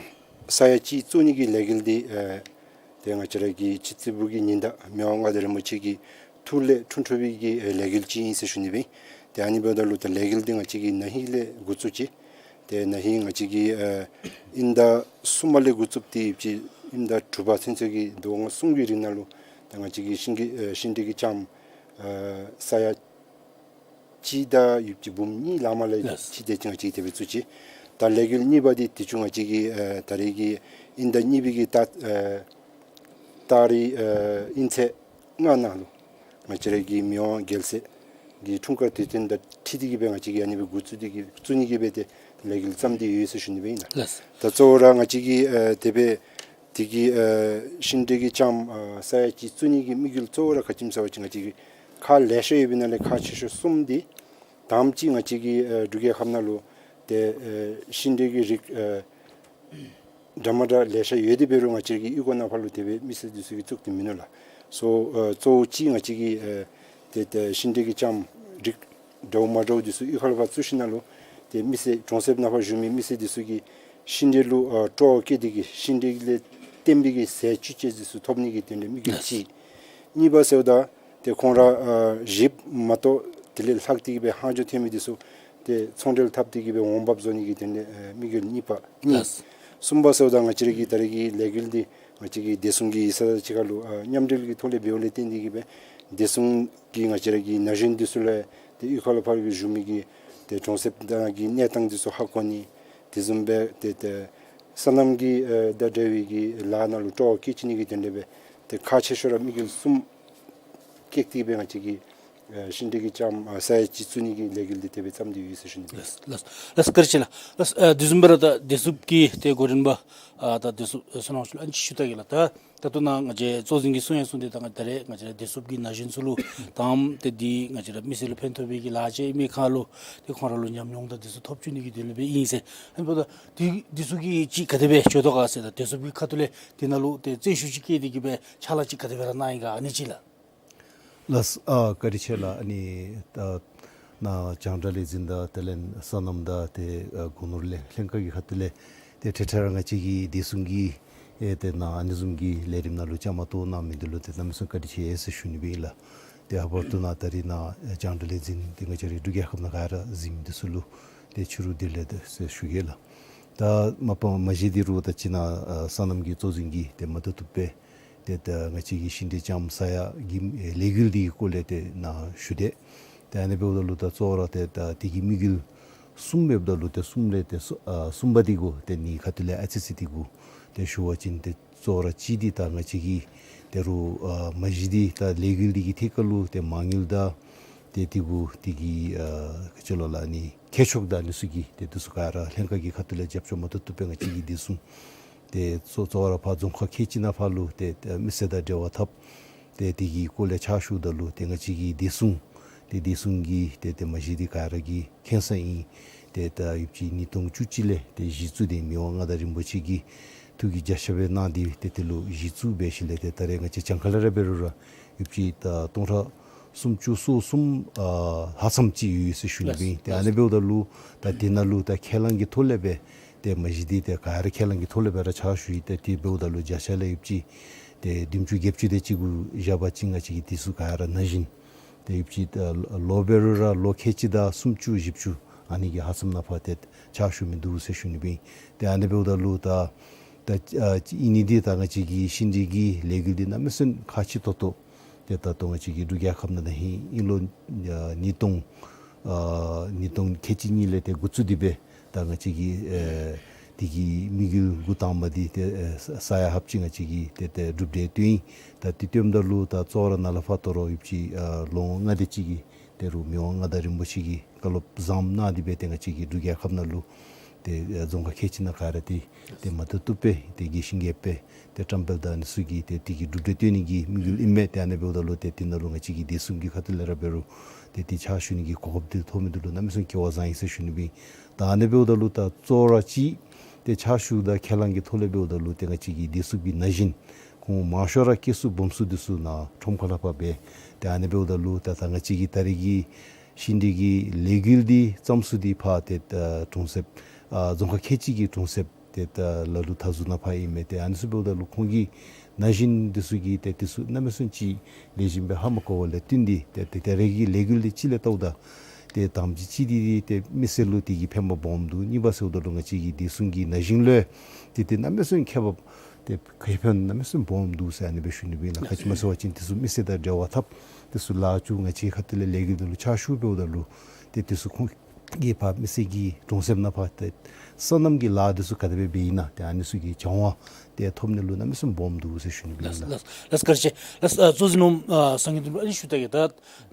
ས་ཡ་གཅིག་བཙུགས་ནི་གི་ལས་འགུལ་འདི་ཨ་ཏེ་ང་བཅས་ར་གི་སྤྱི་ཚེས་དགུ་གི་ཉིན་ཟླ་མི་དབང་མངའ་བདག་རིན་པོ་ཆེ་གི་ཐུགས་ལས་འཁྲུངས་འཁྲུངས་པའི་གི་ཨེ་ལས་འགུལ་ཅིག་ཨིན་ཟེར་ཞུ་ནི་སྦེ། ཏེ་ཨ་ནི་འབདཝ་ད་ལུ་ད་ལས་འགུལ་འདི་ང་བཅས་ཀྱིས་ན་ཧིང་ལས་འགོ་བཙུགས་ཅི། ཏེ་ན་ཧིང་ང་བཅས་ཀྱིས་ཨེ་དབྱིན་ཟླ་གསུམ་པ་ལས་འགོ་བཙུགས་ཏེ་ཡོད་ཅི། དབྱིན་ཟླ་དྲུག་པ་ཚུན་ཚོད་ཀྱི་ཟླཝ་ལྔ་གསུམ་གྱི་རིང་ནང་ལུ་ད་ང་བཅས་ཀྱིས་ཤིང་གི་ཨེ་ཤིང་འབྲས་ཀྱི་ལྕངམ་ཨེ་ས་ཡ་གཅིག་དང་ཡོདཔ་ཅིག་འབུམ་གཉིས་ལང་མ་ལས་ལགས། ཅིག་དེ་ཅིག་ང་བཅས་ཀྱིས་དེ་སྦེ་བཙུགས་ཅི། ད་ལས་འགུལ་གཉིས་པ་འདི་དུས་ཅི་ང་བཅས་ཀྱིས་ཨེ་ད་རེས་ཀྱི་དབྱིན་ཟླ་གཉིས་པའི་གི་ད་ཨེ་ཏ་རིག་ཨེ་དབྱིན་ཚེས་ལྔ་ནང་ལུ་ང་བཅས་ར་གི་མི་དབང་རྒྱལ་སྲས་ཀྱི་འཁྲུངས་སྐར་དུས་སྟོན་དང་འཁྲིལ་ཏེ་གི་སྦེ་ང་བཅས་ཀྱིས་ཨ་ནི་སྦེ་འགོ་བཙུགས་ཏེ་གི་བཙུགས་ནི་གི་སྦེ་ཏེ་ལས་འགུལ་བརྩམས་ཏེ་ཡོད་ཟེར་ཞུ་ནི་སྦེ་ཨིན་ལགས། ལགས། ད་གཙོ་བོ་ར་ང་བཅས་ཀྱིས་ཨེ་དེ་སྦེ་དེ་གི་ཨེ་ཤིང་འབྲས་ཀྱི་ལྕངམ་ཨེ་ས་ཡ་གཅིག་བཙུགས་ནི་གི་དམིགས་ཡུལ་གཙོ་བོ་ར་ག་ཅི་སྨོ་ཟེར་བ་ཅིན་ང་བཅས་ཀྱིས་ཁག་ལེ་ཤ་ཡོད་པའི་ནང་ལས་ཁག་ཆེ་ཤོས་གསུམ་འདི་དང་པ་ཅིག་ང་བཅས་ཀྱི་ཨེ་འབྲུག་རྒྱལ་ཁབ་ནང་ལུ་ཏེ་ཨེ་ཤིང་འབྲས་ཀྱི་རིགས་ཨེ་འདྲ་མ་འདྲ་ལེ་ཤ་ཡོད་དེ་འབད་རུང་ང་བཅས་ཀྱི་གཡུས་སྒོ་ནང་ཕར་ལུ་དེ་སྦེ་མི་སེར་འདི་ཚུ་གིས་བཙུགས་ཏེ་མིན་ནུག་ལགས། སོ་ཨ་གཙོ་བོ་ཅིག་ང་བཅས་ཀྱི་ཨ་ཏེ་ཏེ་ཤིང་འབྲས་ཀྱི་ལྕངམ་རིགས་འདྲཝ་མ་འདྲཝ་འདི་ཚུ་གཡུས་ཁ་ལུ་ཕར་བཙུགས་ཞིནམ་ལས་ཏེ་མི་སེར་གྲོང་གསེབ་ནང་ཕར་བཞུགས་མི་མི་སེར་འདི་ཚུ་གིས་ཤིང་འབྲས་ལུ་ཨ་སྤྲོ་བ་བསྐྱེད་དེ་གིས་ཤིང་འབྲས་ལས་བརྟེན་པའི་གི་ཟས་བཅུད་ཅིག་འདི་ཚུ་ཐོབ་ནི་གི་དོན་ལས་དམིགས་ཡུལ་ཅིག། གཉིས་པ་ཟེརཝ་ད་ཏེ་ཁོང་ར་ཨ་གཞིསཔ་མ་གཏོགས་དེ་ལས་ལྷག་སྟེ་གི་སྦེ་ལྷག་འཕྲོ་ཐོན་མི་འདི་ཚུ་ཏེ་ཚོང་འབྲེལ་འཐབ་སྟེ་གི་སྦེ་འོང་འབབ་བཟོ་ནི་གི་དོན་ལས་ཨ་དམིགས་ཡུལ་གཉིས་པ་གཉིས། ལགས། གསུམ་པ་ཟེརཝ་ད་ང་བཅས་ར་གི་ད་རེས་ཀྱི་ལས་འགུལ་འདི་ང་བཅས་ཀྱི་བདེ་སྲུང་གི་ཡིག་ཚང་དང་གཅིག་ཁར་ལུ་ཨ་མཉམ་འབྲེལ་གྱི་ཐོག་ལས་འབདཝ་ལས་བརྟེན་ཏེ་གི་སྦེ་བདེ་སྲུང་གིས་ང་བཅས་ར་གི་ན་གཞོན་འདི་ཚུ་ལས་ཏེ་གཡུས་ཁ་ལུ་ཕར་གྱི་བཞུགས་མི་གི་ཏེ་གྲོང་གསེབ་ནང་གི་གནས་སྟངས་འདི་ཚུ་ཧ་གོ་ནི། དེ་བཟུམ་སྦེ་ཏེ་ཏེ་སོ་ནམ་གྱི་ཨ་དང་འབྲེལ་བའི་གི་ལཱ་ནང་ལུ་སྤྲོ་བ་བསྐྱེད་བཅུག་ནི་གི་དོན་ལས་སྦེ་ཏེ་ཁག་ཆེ་ཤོས་ར་དམིགས་ཡུལ་གསུམ་བསྐྱེད་དེ་སྦེ་ང་བཅས་ཀྱིས་ ཨ་ཤིང་འབྲས་ཀྱི་ལྕམ་ཨ་ས་ཡ་གཅིག་བཙུགས་ནི་གི་ལས་འགུལ་འདི་དེ་སྦེ་བརྩམས་ཏེ་ཡོད་ཟེར་ཞུ་ནི་ཨིན། ལགས་ལགས་ལགས་བཀའ་དྲིན་ཆེ་ལགས། ལགས་ཨ་དེ་བཟུམ་སྦེ་ར་ད་བདེ་སྲུངཔ་གི་ཏེ་འགོ་འདྲེན་པ་ཨ་ད་བདེ་སྲུངཔ་ཨ་བསོད་ནམས་ལུ་ཨ་ནི་ཅིག་ཞུ་ད་གེ་ལགས། ད་ད་ལྟོ་ནཱ་ང་བཅས་གཙོ་འཛིན་གྱིས་གསུང་ཡང་གསུངས་ཏེ་ད་ང་ད་རེས་ང་བཅས་ར་བདེ་སྲུངཔ་གི་ན་གཞོན་ཚུ་ལུ་དང་ཏེ་འདི་ང་བཅས་ར་མི་སེར་ལུ་ཕན་ཐོགས་པའི་གི་ལཱ་ཅིག་ཨིན་མི་ཁར་ལུ་ཏེ་ཁོང་ར་ལུ་ཉམས་མྱོང་དང་འདི་ཚུ་ཐོབ་བཅུག་ནི་གི་དོན་ལུ་སྦེ་ཨིན་ཟེར། ཨ་ནི་འབདཝ་ད་འདི་འདི་ཚུ་གིས་ཅིག་ག་དེ་སྦེ་འགྱོ་དོ་ག་ཟེར་ད་བདེ་སྲུངཔ་གི་ཁ་ཐུག་ལས་འདི་ནང་ལུ་ཏེ་བརྩོན་ཤུགས་ཅིག་བསྐྱེད་དེ་གི་སྦེ་ཕྱག་ལཱ་ཅིག་ག་དེ་སྦེ་ར་གནང་ཡི་ག་ཨ་ནི་ཅིག་ལགས། ལགས་ཨ་བཀའ་དྲིན་ཆེ་ལགས། ཨ་ནི་ད་ནཱ་རྒྱང་བསྒྲགས་ལས་འཛིན་དང་དེ་ལས་སོ་ནམ་དང་ཏེ་ཨ་སྒོ་ནོར་ལས་ལྷན་ཁག་གི་ཁ་ཐུག་ལས་ཏེ་ཐད་ཐད་ར་ང་བཅས་ཀྱི་བདེ་སྲུང་གི་ཨེ་ཏེ་ནཱ་ཨ་ནི་བཟུམ་གྱི་ལས་རིམ་ནང་ལུ་བཅའ་མར་གཏོགས་གནང་མི་འདི་ལུ་ཏེ་གནམ་མེད་ས་མེད་བཀའ་དྲིན་ཆེ་ཟེར་ཞུ་ནི་སྦེ་ཨིན་ལགས། ཏེ་ལྷག་པར་དུ་ནཱ་ད་རིས་ནཱ་རྒྱང་བསྒྲགས་ལས་འཛིན་ཏེ་ང་བཅས་རའི་འབྲུག་རྒྱལ་ཁབ་ནང་ག་ར་གཟིགས་མི་འདི་ཚུ་ལུ་ཏེ་ཕྱི་རུ་བདེ་ལེགས་ཟེར་ཞུ་གེ་ལགས། ད་མ་པ་མ་གཞི་འདི་རུང་ད་ཅི་ནཱ་ཨ་སོ་ནམ་གྱི་གཙོ་འཛིན་གྱིས་ཏེ་མ་བཏུབ་བཏུབ་སྦེ་ཏེ་ད་ང་བཅས་ཀྱི་ཤིང་འབྲས་ལྕམ་ས་ཡ་གི་ཨེ་ལས་འགུལ་འདི་གི་སྐོར་ལས་ཏེ་ནཱ་ཞུ་དེས། ཏེ་ཨ་ནི་འབདཝ་ད་ལུ་ད་གཙོ་བོ་ར་ཏེ་ད་འདི་གི་དམིགས་ཡུལ་གསུམ་འབདཝ་ད་ལུ་ཏེ་གསུམ་ལས་ཏེ་གསུ་ཨ་གསུམ་པ་འདི་གུ་ཏེ་ནི་ཁ་ཐུག་ལས་ཨ་ཙི་ཙི་འདི་གུ་ཏེ་ཞུ་བ་ཅིན་ཏེ་གཙོ་བོ་ར་གཅིག་འདི་ད་ང་བཅས་ཀྱི་ཏེ་རུང་ཨ་མ་གཞི་འདི་ད་ལས་འགུལ་འདི་གི་ཐད་ཁར་ལུ་ཏེ་མ་དངུལ་དང་ཏེ་འདི་གུ་འདི་གི་ཨ་ག་ཅི་ལོ་ལགས་ཨ་ནི་མཁས་མཆོག་དང་ཨ་ནི་ཚུ་གི་ཏེ་འདི་ཚུ་ག་ར་ལྷན་ཁག་གི་ཁ་ཐུག་ལས་རྒྱབ་སྐྱོར་མ་བཏུབ་བཏུབ་སྦེ་ང་བཅས་ཀྱི་བདེ་སྲུང་ཏེ་གཙོ་གཙོ་བོ་ར་ཕར་རྫོང་ཁག་ཁལ་གཅིག་ནང་ཕར་ལུ་ཏེ་ཏེ་མི་སེར་དང་འབྲེལ་བ་འཐབ། ཏེ་འདི་གི་སྐོར་ལས་ཕྱག་ཞུཝ་ད་ལུ་ཏེ་ང་བཅས་ཀྱི་བདེ་སྲུང་ཏེ་བདེ་སྲུང་གི་ཏེ་ཏེ་མ་གཞི་འདི་ག་ར་གིས་མཁྱེན་ས་ཨིན། ཏེ་ད་ཡོདཔ་ཅིག་ཉིས་སྟོང་བཅུ་གཅིག་ལས་ཏེ་གཞི་བཙུགས་ཏེ་མི་དབང་མངའ་བདག་རིན་པོ་ཆེ་གིས་ཐུགས་ཀྱི་བརྒྱ་ཆ་སྦེ་གནང་སྟེ་ཏེ་དེ་ལུ་གཞི་བཙུགས་འབད་ཞིནམ་ལས་ཏེ་ད་རེས་ང་བཅས་གྱངས་ཁ་ལས་ར་འབད་རུང་ར་ཡོདཔ་ཅིག་ད་སྟོང་ཕྲག་སུམ་ཅུ་སོ་གསུམ་ཨ་ལྷག་ཙམ་ཅིག་ཡོད་ཟེར་ཞུ་ནི་སྦེ་ཨིན། ཏེ་ཨ་ནི་འབདཝ་ད་ལུ་ད་དེ་ནང་ལུ་ད་ཁས་བླངས་ཀྱི་ཐོག་ལས་སྦེ་ཏེ་མ་གཞི་འདི་ཏེ་ག་ར་ཁས་བླངས་ཀྱི་ཐོག་ལས་སྦེ་ར་ཕྱག་ཞུ་ཡི། ཏེ་དེ་འབདཝ་ད་ལུ་བརྒྱ་ཆ་ལས་ཡོདཔ་ཅིག་ཏེ་བདུན་ཅུ་བརྒྱད་ཅུ་དེ་ཅིག་གུ་བཞག་པ་ཅིན་ང་བཅས་ཀྱི་བདེ་སྲུང་ག་ར་ན་གཞོན་ཏེ་ཡོདཔ་ཅིག་ད་ལོ་འབད་རུང་ར་ལོ་ཁལ་གཅིག་དང་སུམ་ཅུ་བཞི་བཅུ་ཨ་ནི་གི་ལྷག་ཙམ་ནང་ཕར་ཏེ་ཕྱག་ཞུ་མི་འདུག་ཟེར་ཞུ་ནི་སྦེ་ཨིན། ཏེ་ཨ་ནི་འབདཝ་ད་ལུ་ད་ད་ཨ་ཨིན་ནི་འདི་ད་ང་བཅས་ཀྱི་ཤིང་འབྲས་ཀྱི་ལས་འགུལ་འདི་གནམ་མེད་ས་མེད་ཁག་ཆེ་ཏོག་ཏོ་ཏེ་ད་ལྟོ་ང་བཅས་ཀྱི་འབྲུག་རྒྱལ་ཁབ་ནང་ད་ཧིང་ཨིན་ལོ་ཨ་ཉིས་སྟོང་ཨ་ཉིས་སྟོང་ཁལ་གཅིག་གཉིས་ལས་ཏེ་འགོ་བཙུགས་ཏེ་སྦེ་ད་ང་བཅས་ཀྱི་ཨེ་འདི་གི་དམིགས་ཡུལ་འགོ་དང་པ་འདི་ཏེ་ཨེ་ས་ས་ཡ་ལྷགཔ་ཅིག་ང་བཅས་ཀྱིས་ཏེ་ཏེ་གྲུབ་འབྲས་བཏོན་ཡི། ད་འདི་བཏོནམ་ད་ལུ་ད་གཙོ་བོ་ར་ནཱ་ལས་ཕར་ད་རུང་ཡོདཔ་ཅིག་ཨ་ལོ་ངོ་ལྔ་དེ་ཅིག་གི་ཏེ་རུང་མི་དབང་མངའ་བདག་རིན་པོ་ཆེ་གིས་བཀའ་སློབ་བཟངམ་གནང་སྟེ་སྦེ་ཏེ་ང་བཅས་ཀྱི་འབྲུག་རྒྱལ་ཁབ་ནང་ལུ་ཏེ་ཨེ་རྫོང་ཁག་ཁལ་གཅིག་ནང་ག་ར་ཏེ་ཏེ་མ་བཏུབ་བཏུབ་སྦེ་ཏེ་རྒྱས་ཤིང་རྒྱས་པ་སྦེ་ཏེ་བཀྲམ་སྤེལ་དང་ཨ་ནི་ཚུ་གི་ཏེ་འདི་གི་གྲུབ་འབྲས་བཏོན་ནི་གི་དམིགས་ཡུལ་ཨིན་མས། ཏེ་ཨ་ནི་འབདཝ་ད་ལུ་ཏེ་འདི་ནང་ལུ་ང་བཅས་ཀྱི་བདེ་སྲུང་གི་ཁ་ཐུག་ལས་ར་འབད་རུང་ཏེ་འདི་ཕྱག་ཞུ་ནི་གི་གོ་སྐབས་འདི་ཐོབ་མི་འདི་ལུ་གནམ་མེད་ས་མེད་སྐལ་བ་བཟང་ཡི་ཟེར་ཞུ་ནི་སྦེ་ཨིན། ད་ཨ་ནི་འབདཝ་ད་ལུ་ད་གཙོ་བོ་ར་གཅིག་ཏེ་ཕྱག་ཞུ་དང་ཁས་བླངས་ཀྱི་ཐོག་ལས་འབདཝ་ད་ལུ་ཏེ་ང་བཅས་ཀྱི་བདེ་སྲུང་གི་ན་གཞོན་ཁོང་མང་ཤོས་ར་སྐྱེས་ས་སྦོམ་ས་འདི་ཚུ་ནཱ་ཁྲོམ་ཁ་ལས་ཕར་སྦེ་ཏེ་ཨ་ནི་འབདཝ་ད་ལུ་ད་ད་ང་བཅས་ཀྱི་ད་རེས་ཀྱི་ཤིང་འབྲས་ཀྱི་ལས་འགུལ་འདི་བརྩམ་ས་འདི་ཕར་ཏེ་ད་གྲོང་གསེབ་ཨ་རྫོང་ཁག་ཁལ་གཅིག་གི་གྲོང་གསེབ་ཏེ་ད་ལ་ལུ་ད་ཟུར་ནང་ཕར་ཨིན་མས། ཏེ་ཨ་ནི་ཚུ་འབདཝ་ད་ལུ་ཁོང་གི་ན་གཞོན་འདི་ཚུ་གིས་ཏེ་འདི་ཚུ་གནམ་མེད་ས་མེད་ཅིག་ལེགས་ཤོམ་སྦེ་ཧ་མ་གོ་བ་ལས་བརྟེན་ཏེ་ཏེ་ཏེ་ད་རེས་ཀྱི་ལས་འགུལ་འདི་ཅིག་ལས་བལྟཝ་ད་ཏེ་དང་པ་ཅིག་འདི་འདི་ཏེ་མི་སེར་ལུ་འདི་གིས་ཕན་པ་སྦོམ་འདུག། གཉིས་པ་ཟེརཝ་ད་ལུ་ང་བཅས་ཀྱི་བདེ་སྲུང་གི་ན་གཞོན་ལུ་ཏེ་ཏེ་གནམ་མེད་ས་མེད་ཁེ་བབ་ཏེ་ཁེ་ཕན་གནམ་མེད་ས་མེད་སྦོམ་འདུག་ཟེར་ཨ་ནི་སྦེ་ཞུ་ནི་སྦེ་ཨིན་ལགས། ག་ཅི་སྨོ་ཟེར་བ་ཅིན་འདི་ཚུ་མི་སེར་དང་འབྲེལ་བ་འཐབ། འདི་ཚུ་ལཱ་ཅིག་ང་བཅས་ཁ་ཐུག་ལས་ལས་འགུལ་འདི་ལུ་ཕྱག་ཞུ་འབདཝ་ད་ལུ་ཏེ་འདི་ཚུ་ཁོང་གིས་ཕར་མི་སེར་གྱི་གྲོང་གསེབ་ནང་ཕར་ཏེ་སོ་ནམ་གྱི་ལཱ་འདི་ཚུ་ག་དེ་སྦེ་འབད་ཨིན་ན་ཏེ་ཨ་ནི་ཚུ་གི་སྦྱང་བ་ཏེ་ཐོབ་ནི་ལུ་གནམ་མེད་ས་མེད་སྦོམ་འདུག་ཟེར་ཞུ་ནི་སྦེ་ཨིན་ལགས། ལགས་ལགས་བཀའ་དྲིན་ཆེ། ལགས་ཨ་གཙོ་འཛིན་ནོར་བུ་ཨ་སངས་རྒྱས་དོན་གྲུབ་ཨ་ནི་ཞུ་ད་གེ། ད་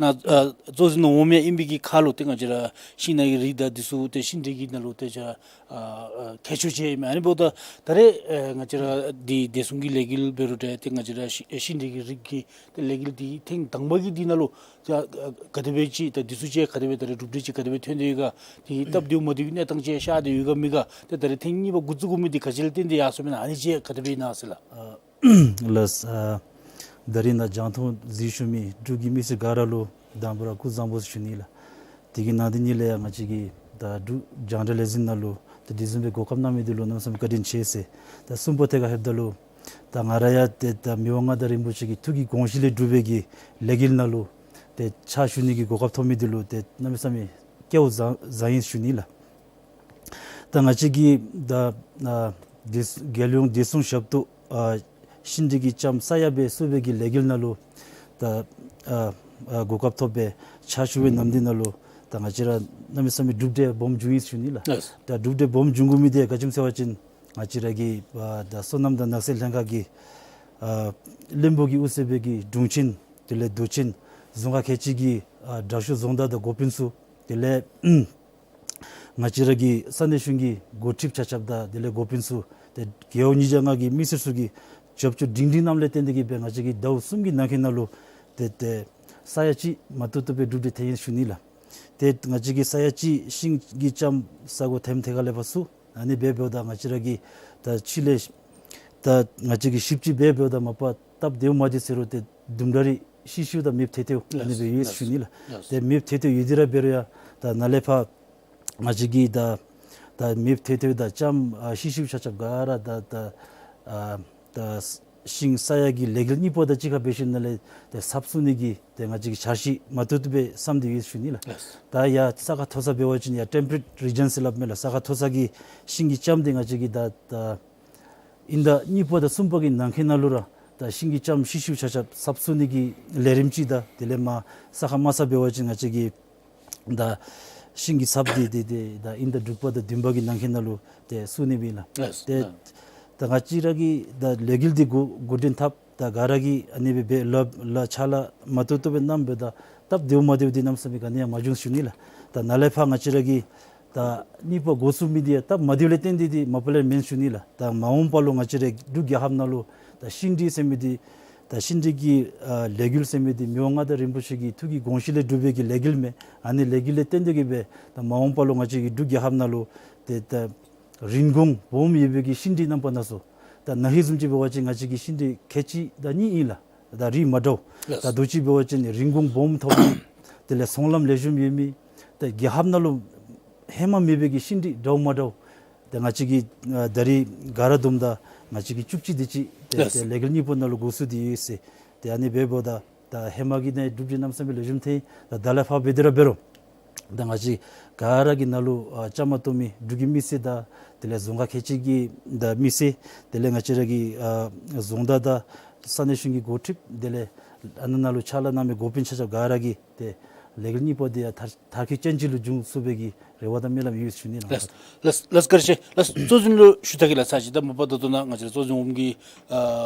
ནཱ་ཨ་གཙོ་འཛིན་ནོར་བུ་མེ་ཨིན་པའི་གི་ཁར་ལུ་ཏེ་ང་བཅས་ར་ཤིང་ནགས་ཀྱི་རིགས་དང་འདི་ཚུ་ཏེ་ཤིང་འབྲས་ཀྱི་ནང་ལུ་ཏེ་ཅ་ཨ་ཨ་མཁས་མཆོག་ཅིག་ཨིན་མས། ཨ་ནི་འབདཝ་ད་ད་རེས་ཨེ་ང་བཅས་ར་འདི་བདེ་སྲུང་གི་ལས་འགུལ་འབད་རུང་འདྲ་ཏེ་ང་བཅས་ར་ཤིང་ཤིང་འབྲས་ཀྱི་རིགས་ཀྱི་ཏེ་ལས་འགུལ་འདི་ཐེངས་དང་པ་གི་འདི་ནང་ལུ་ཏེ་ཨ་ག་དེ་སྦེ་ཅིག་ད་འདི་ཚུ་ཅིག་ག་དེ་སྦེ་ད་རེས་གྲུབ་འབྲས་ཅིག་ག་དེ་སྦེ་ཐོན་ཏེ་ཡོད་ག། ཏེ་སྟབས་བདེཝ་མ་བདེཝ་གི་གནས་སྟངས་ཅིག་ཤར་ཏེ་ཡོད་ག་མེད་ག། ཏེ་ད་རེས་ཐེངས་གཉིས་པ་འགོ་བཙུགས་དགོ་མི་འདི་ག་ཅི་ལས་བརྟེན་ཏེ་ཡར་སོང་མི་ཨིན་ན་ཨ་ནི་ཅིག་ག་དེ་སྦེ་ཨིན་ན་ཟེར་ལགས། ཨ་ལགས་ཨ་ད་རིས་ནཱ་རྒྱང་མཐོང་གཟིགས་བཞུགས་མི་འབྲུག་གི་མི་སེར་ག་ར་ལུ་དང་པ་ར་སྐུ་གཟུགས་བཟང་པོ་ཟེར་ཞུ་ནི་ལགས། དེ་གི་ནང་དེ་ཉིད་ལས་ཡང་ང་བཅས་ཀྱི་ད་འབྲུག་རྒྱང་བསྒྲགས་ལས་འཛིན་ནང་ལུ་ད་དེ་བཟུམ་སྦེ་གོ་སྐབས་གནང་མི་འདི་ལུ་གནམ་མེད་ས་མེད་བཀའ་དྲིན་ཆེ་ཟེར། ད་གསུམ་པ་ཐད་ཁར་ལྷོདཔ་ད་ལུ་ད་ང་ར་ཡང་ཏེ་ད་མི་དབང་མངའ་བདག་རིན་པོ་ཆེ་གི་ཐུགས་ཀྱི་དགོངས་བཞེད་ལས་གྲུབ་པའི་གི་ལས་འགུལ་ནང་ལུ་ཏེ་ཕྱག་ཞུ་ནི་གི་གོ་སྐབས་ཐོབ་མི་འདི་ལུ་ཏེ་གནམ་མེད་ས་མེད་སྐལ་བ་བཟང་བཟང་ཡི་ཟེར་ཞུ་ནི་ལགས། ད་ང་བཅས་ཀྱི་ད་ཨ་བདེ་རྒྱལ་ཡོངས་བདེ་སྲུང་ཞབས་ཏོག་ཨ་ཤིང་འབྲས་ཀྱི་ལྕམ་ས་ཡ་སྦེ་བཙུགས་པའི་གི་ལས་འགུལ་ནང་ལུ་ད་ཨ་ཨ་གོ་སྐབས་ཐོབ་སྦེ་ཕྱག་ཞུ་བའི་ནམ་དུས་ནང་ལུ་ད་ང་བཅས་ར་གནམ་མེད་ས་མེད་གྲུབ་འབྲས་སྦོམ་བྱུང་ཡི་ཟེར་ཞུ་ནི་ལགས། ལགས། ད་གྲུབ་འབྲས་སྦོམ་བྱུང་དགོ་མི་འདི་ག་ཅི་སྨོ་ཟེར་བ་ཅིན་ང་བཅས་ར་གི་ཨ་ད་སོ་ནམ་དང་ནགས་ཚལ་ལྷན་ཁག་གིས་ཨ་བློན་པོ་གིས་དབུ་གཙོས་པའི་གི་དྲུང་ཆེན་དེ་ལས་མདོ་ཆེན་ རྫོང་ཁག་ཁལ་གཅིག་གི་ཨ་དྲག་ཤོས་རྫོང་བདག་དང་འགོ་དཔོན་ཚུ་དེ་ལས་ང་བཅས་ར་གི་ས་གནས་གཞུང་གི་འགོ་ཁྲིདཔ་ཆ་ཁྱབ་དང་དེ་ལས་འགོ་དཔོན་ཚུ་ཏེ་རྒེད་འོག་ཉིས་བརྒྱ་ལྔ་གི་མི་སེར་ཚུ་གི་རྒྱབ་སྐྱོར་སྒྲིང་སྒྲིང་གནངམ་ལས་བརྟེན་ཏེ་གིས་སྦེ་ང་བཅས་ཀྱིས་ཟླཝ་གསུམ་གྱི་ནང་འཁོད་ནང་ལུ་ཏེ་ཏེ་ས་ཡ་གཅིག་མ་ཏོག་ཏོ་སྦེ་གྲུབ་སྟེ་ཐོན་ཡི་ཟེར་ཞུ་ནི་ལགས། ཏེ་ང་བཅས་ཀྱིས་ས་ཡ་གཅིག་ཤིང་གི་ལྕངམ་ས་གོ་ཐེམ་ཐེ་ཁ་ལས་ཕར་བཙུགས། ཨ་ནི་སྦེ་འབདཝ་ད་ང་བཅས་ར་གིས་ད་ཕྱི་ལས་ད་ང་བཅས་ཀྱིས་ཞིབ་དཔྱད་འབད་འབདཝ་ད་མ་པ་སྟབས་བདེཝ་མ་བདེ་ཟེར་རུང་ཏེ་དུམ་གྲ་རེ་ཤི་ཤིཝ་དང་མེདཔ་ཐལ་ཐལཝ་ཨ་ནི་སྦེ་ཡོད་ཟེར་ཞུ་ནི་ལགས། ལགས། ཏེ་མེདཔ་ཐལ་ཐལཝ་ཡོད་དེ་ར་འབད་རུང་ཡང་ད་ནཱ་ལས་ཕར་ང་བཅས་ཀྱིས་ད་ད་མེདཔ་ཐལ་ཐལཝ་དང་ལྕངམ་ཨ་ཤི་ཤིཝ་ཆ་ཁྱབ་ག་ར་ད་ད་ཨ་ད་ཤིང་ས་ཡ་གི་ལས་འགུལ་གཉིས་པ་དང་གཅིག་ཁར་འབད་ཞིནམ་ལས་ཏེ་ཚབ་བཙུགས་ནི་གི་ཏེ་ང་བཅས་ཀྱིས་འཆར་གཞི་མ་ཏོག་ཏོ་སྦེ་བསམ་སྟེ་ཡོད་ཟེར་ཞུ་ནི་ལགས། ལགས། ད་ཡར་ས་ཁ་མཐོ་ས་འབད་བ་ཅིན་ཡར་ཊེམ་པེརེཊ་རི་ཇཱན་ཟེར་སླབ་མས་ལགས། ས་ཁ་མཐོ་ས་གི་ཤིང་གི་ལྕངམ་འདི་ང་བཅས་ཀྱིས་ད་ད་དབྱིན་ཟླ་གཉིས་པ་དང་གསུམ་པ་གི་ནང་འཁོད་ནང་ལུ་ར་ད་ཤིང་གི་ལྕངམ་ཤི་ཤིཝ་ཆ་ཁྱབ་ཚབ་བཙུགས་ནི་གི་ལས་རིམ་ཅིག་དང་དེ་ལས་མར་ས་ཁ་དམའ་ས་འབད་བ་ཅིན་ང་བཅས་ཀྱིས་ད་ཤིང་གི་ཚབ་འདི་ཏེ་ཏེ་ད་དབྱིན་ཟླ་དྲུག་པ་དང་བདུན་པ་གི་ནང་འཁོད་ནང་ལུ་ཏེ་བཙུགས་ནི་ཨིན་ལགས། ལགས། ཏེ་ལགས། ད་ང་བཅས་ར་གིས་ད་ལས་འགུལ་འདི་འགོ་འགོ་འདྲེན་འཐབ་ད་ག་ར་གིས་ཨ་ནི་སྦེ་འབད་ལཱ་ལཱ་ཕྱག་ལཱ་མ་ཏོག་ཏོ་སྦེ་གནངམ་ད་སྟབས་བདེཝ་མ་བདེཝ་འདི་གནམ་མེད་ས་མེད་ག་ནི་ཡང་མ་བྱུང་ཟེར་ཞུ་ནི་ལགས། ད་ནཱ་ལས་ཕར་ང་བཅས་ར་གིས་ད་གཉིས་པ་འགོ་བཙུགས་མི་འདི་ཡང་སྟབས་མ་བདེཝ་ལས་བརྟེན་ཏེ་འདི་མ་པ་ལས་མེན་ཟེར་ཞུ་ནི་ལགས། ད་མ་འོངས་པ་ལུ་ང་བཅས་ར་འབྲུག་རྒྱལ་ཁབ་ནང་ལུ་ད་ཤིང་འབྲས་ཟེར་མི་འདི་ད་ཤིང་འབྲས་ཀྱི་ཨ་ལས་འགུལ་ཟེར་མི་འདི་མི་དབང་མངའ་བདག་རིན་པོ་ཆེ་གི་ཐུགས་ཀྱི་དགོངས་བཞེད་ལས་གྲུབ་པའི་གི་ལས་འགུལ་མས། ཨ་ནི་ལས་འགུལ་ལས་བརྟེན་ཏེ་གིས་སྦེ་ད་མ་འོངས་པ་ལུ་ང་བཅས་ཀྱི་འབྲུག་རྒྱལ་ཁབ་ནང་ལུ་ཏེ་ད་རིན་གོང་སྦོམ་ཡོད་པའི་གི་ཤིང་འབྲས་རྣམ་པ་སྣ་ཚོགས། ད་ན་ཧིང་བཟུམ་ཅིག་འབད་བ་ཅིན་ང་བཅས་ཀྱི་ཤིང་འབྲས་ཁལ་གཅིག་དང་གཉིས་ཨིན་ལགས། ད་རིགས་མ་འདྲཝ། ལགས། ད་ལྟོ་ཅིག་འབད་བ་ཅིན་རིན་གོང་སྦོམ་ཐོབ་མི་དེ་ལས་ཚོང་ལམ་ལེགས་ཤོམ་ཡོད་མི་ད་རྒྱལ་ཁབ་ནང་ལུ་ཧེ་མ་མེད་པའི་གི་ཤིང་འབྲས་འདྲཝ་མ་འདྲཝ། ད་ང་བཅས་ཀྱིས་ཨ་ད་རིས་ག་ར་བསྡོམས་ད་ང་བཅས་ཀྱིས་བཅུ་གཅིག་དེ་ཅིག་ཏེ་ལགས། ཏེ་ལས་འགུལ་གཉིས་པ་ནང་ལུ་འགོ་བཙུགས་ཏེ་ཡོད་ཟེར། ཏེ་ཨ་ནི་འབདཝ་ད་ད་ཧེ་མ་གི་ནང་གྲུབ་འབྲས་གནམ་མེད་ས་མེད་ལེགས་ཤོམ་ཐོན། ད་ད་ལས་ཕར་འབད་དེ་ར་འབད་རུང་ད་ང་བཅས་ག་ར་གི་ནང་ལུ་ཨ་བཅའ་མར་གཏོགས་མི་འབྲུག་གི་མི་སེར་དང་དེ་ལས་རྫོང་ཁག་ཁལ་གཅིག་གི་ད་མི་སེར་དེ་ལས་ང་བཅས་ར་གི་ཨ་རྫོང་བདག་དང་ས་གནས་གཞུང་གི་འགོ་ཁྲིདཔ་དེ་ལས་ཨ་ནཱ་ནང་ལུ་ཕྱག་ལཱ་གནང་མི་འགོ་དཔོན་ཆ་ཁྱབ་ག་ར་གིས་ཏེ་ལས་འགུལ་གཉིས་པ་འདི་ཡང་མཐར་མཐར་འཁྱོལ་ཅན་ཅིག་ལུ་འབྱུང་ཚུགས་པའི་གི་རེ་བ་དང་སྨོན་ལམ་ཡོད་ཟེར་ཞུ་ནི་ལགས། ལགས་ལགས་ལགས། བཀའ་དྲིན་ཆེ་ལགས། གཙོ་འཛིན་ལུ་ཞུ་ད་གེ་ལགས། ཚར་ཅིག་ད་མ་པ་ད་ལྟོ་ནཱ་ང་བཅས་གཙོ་འཛིན་འོགམ་གིས་ཨ་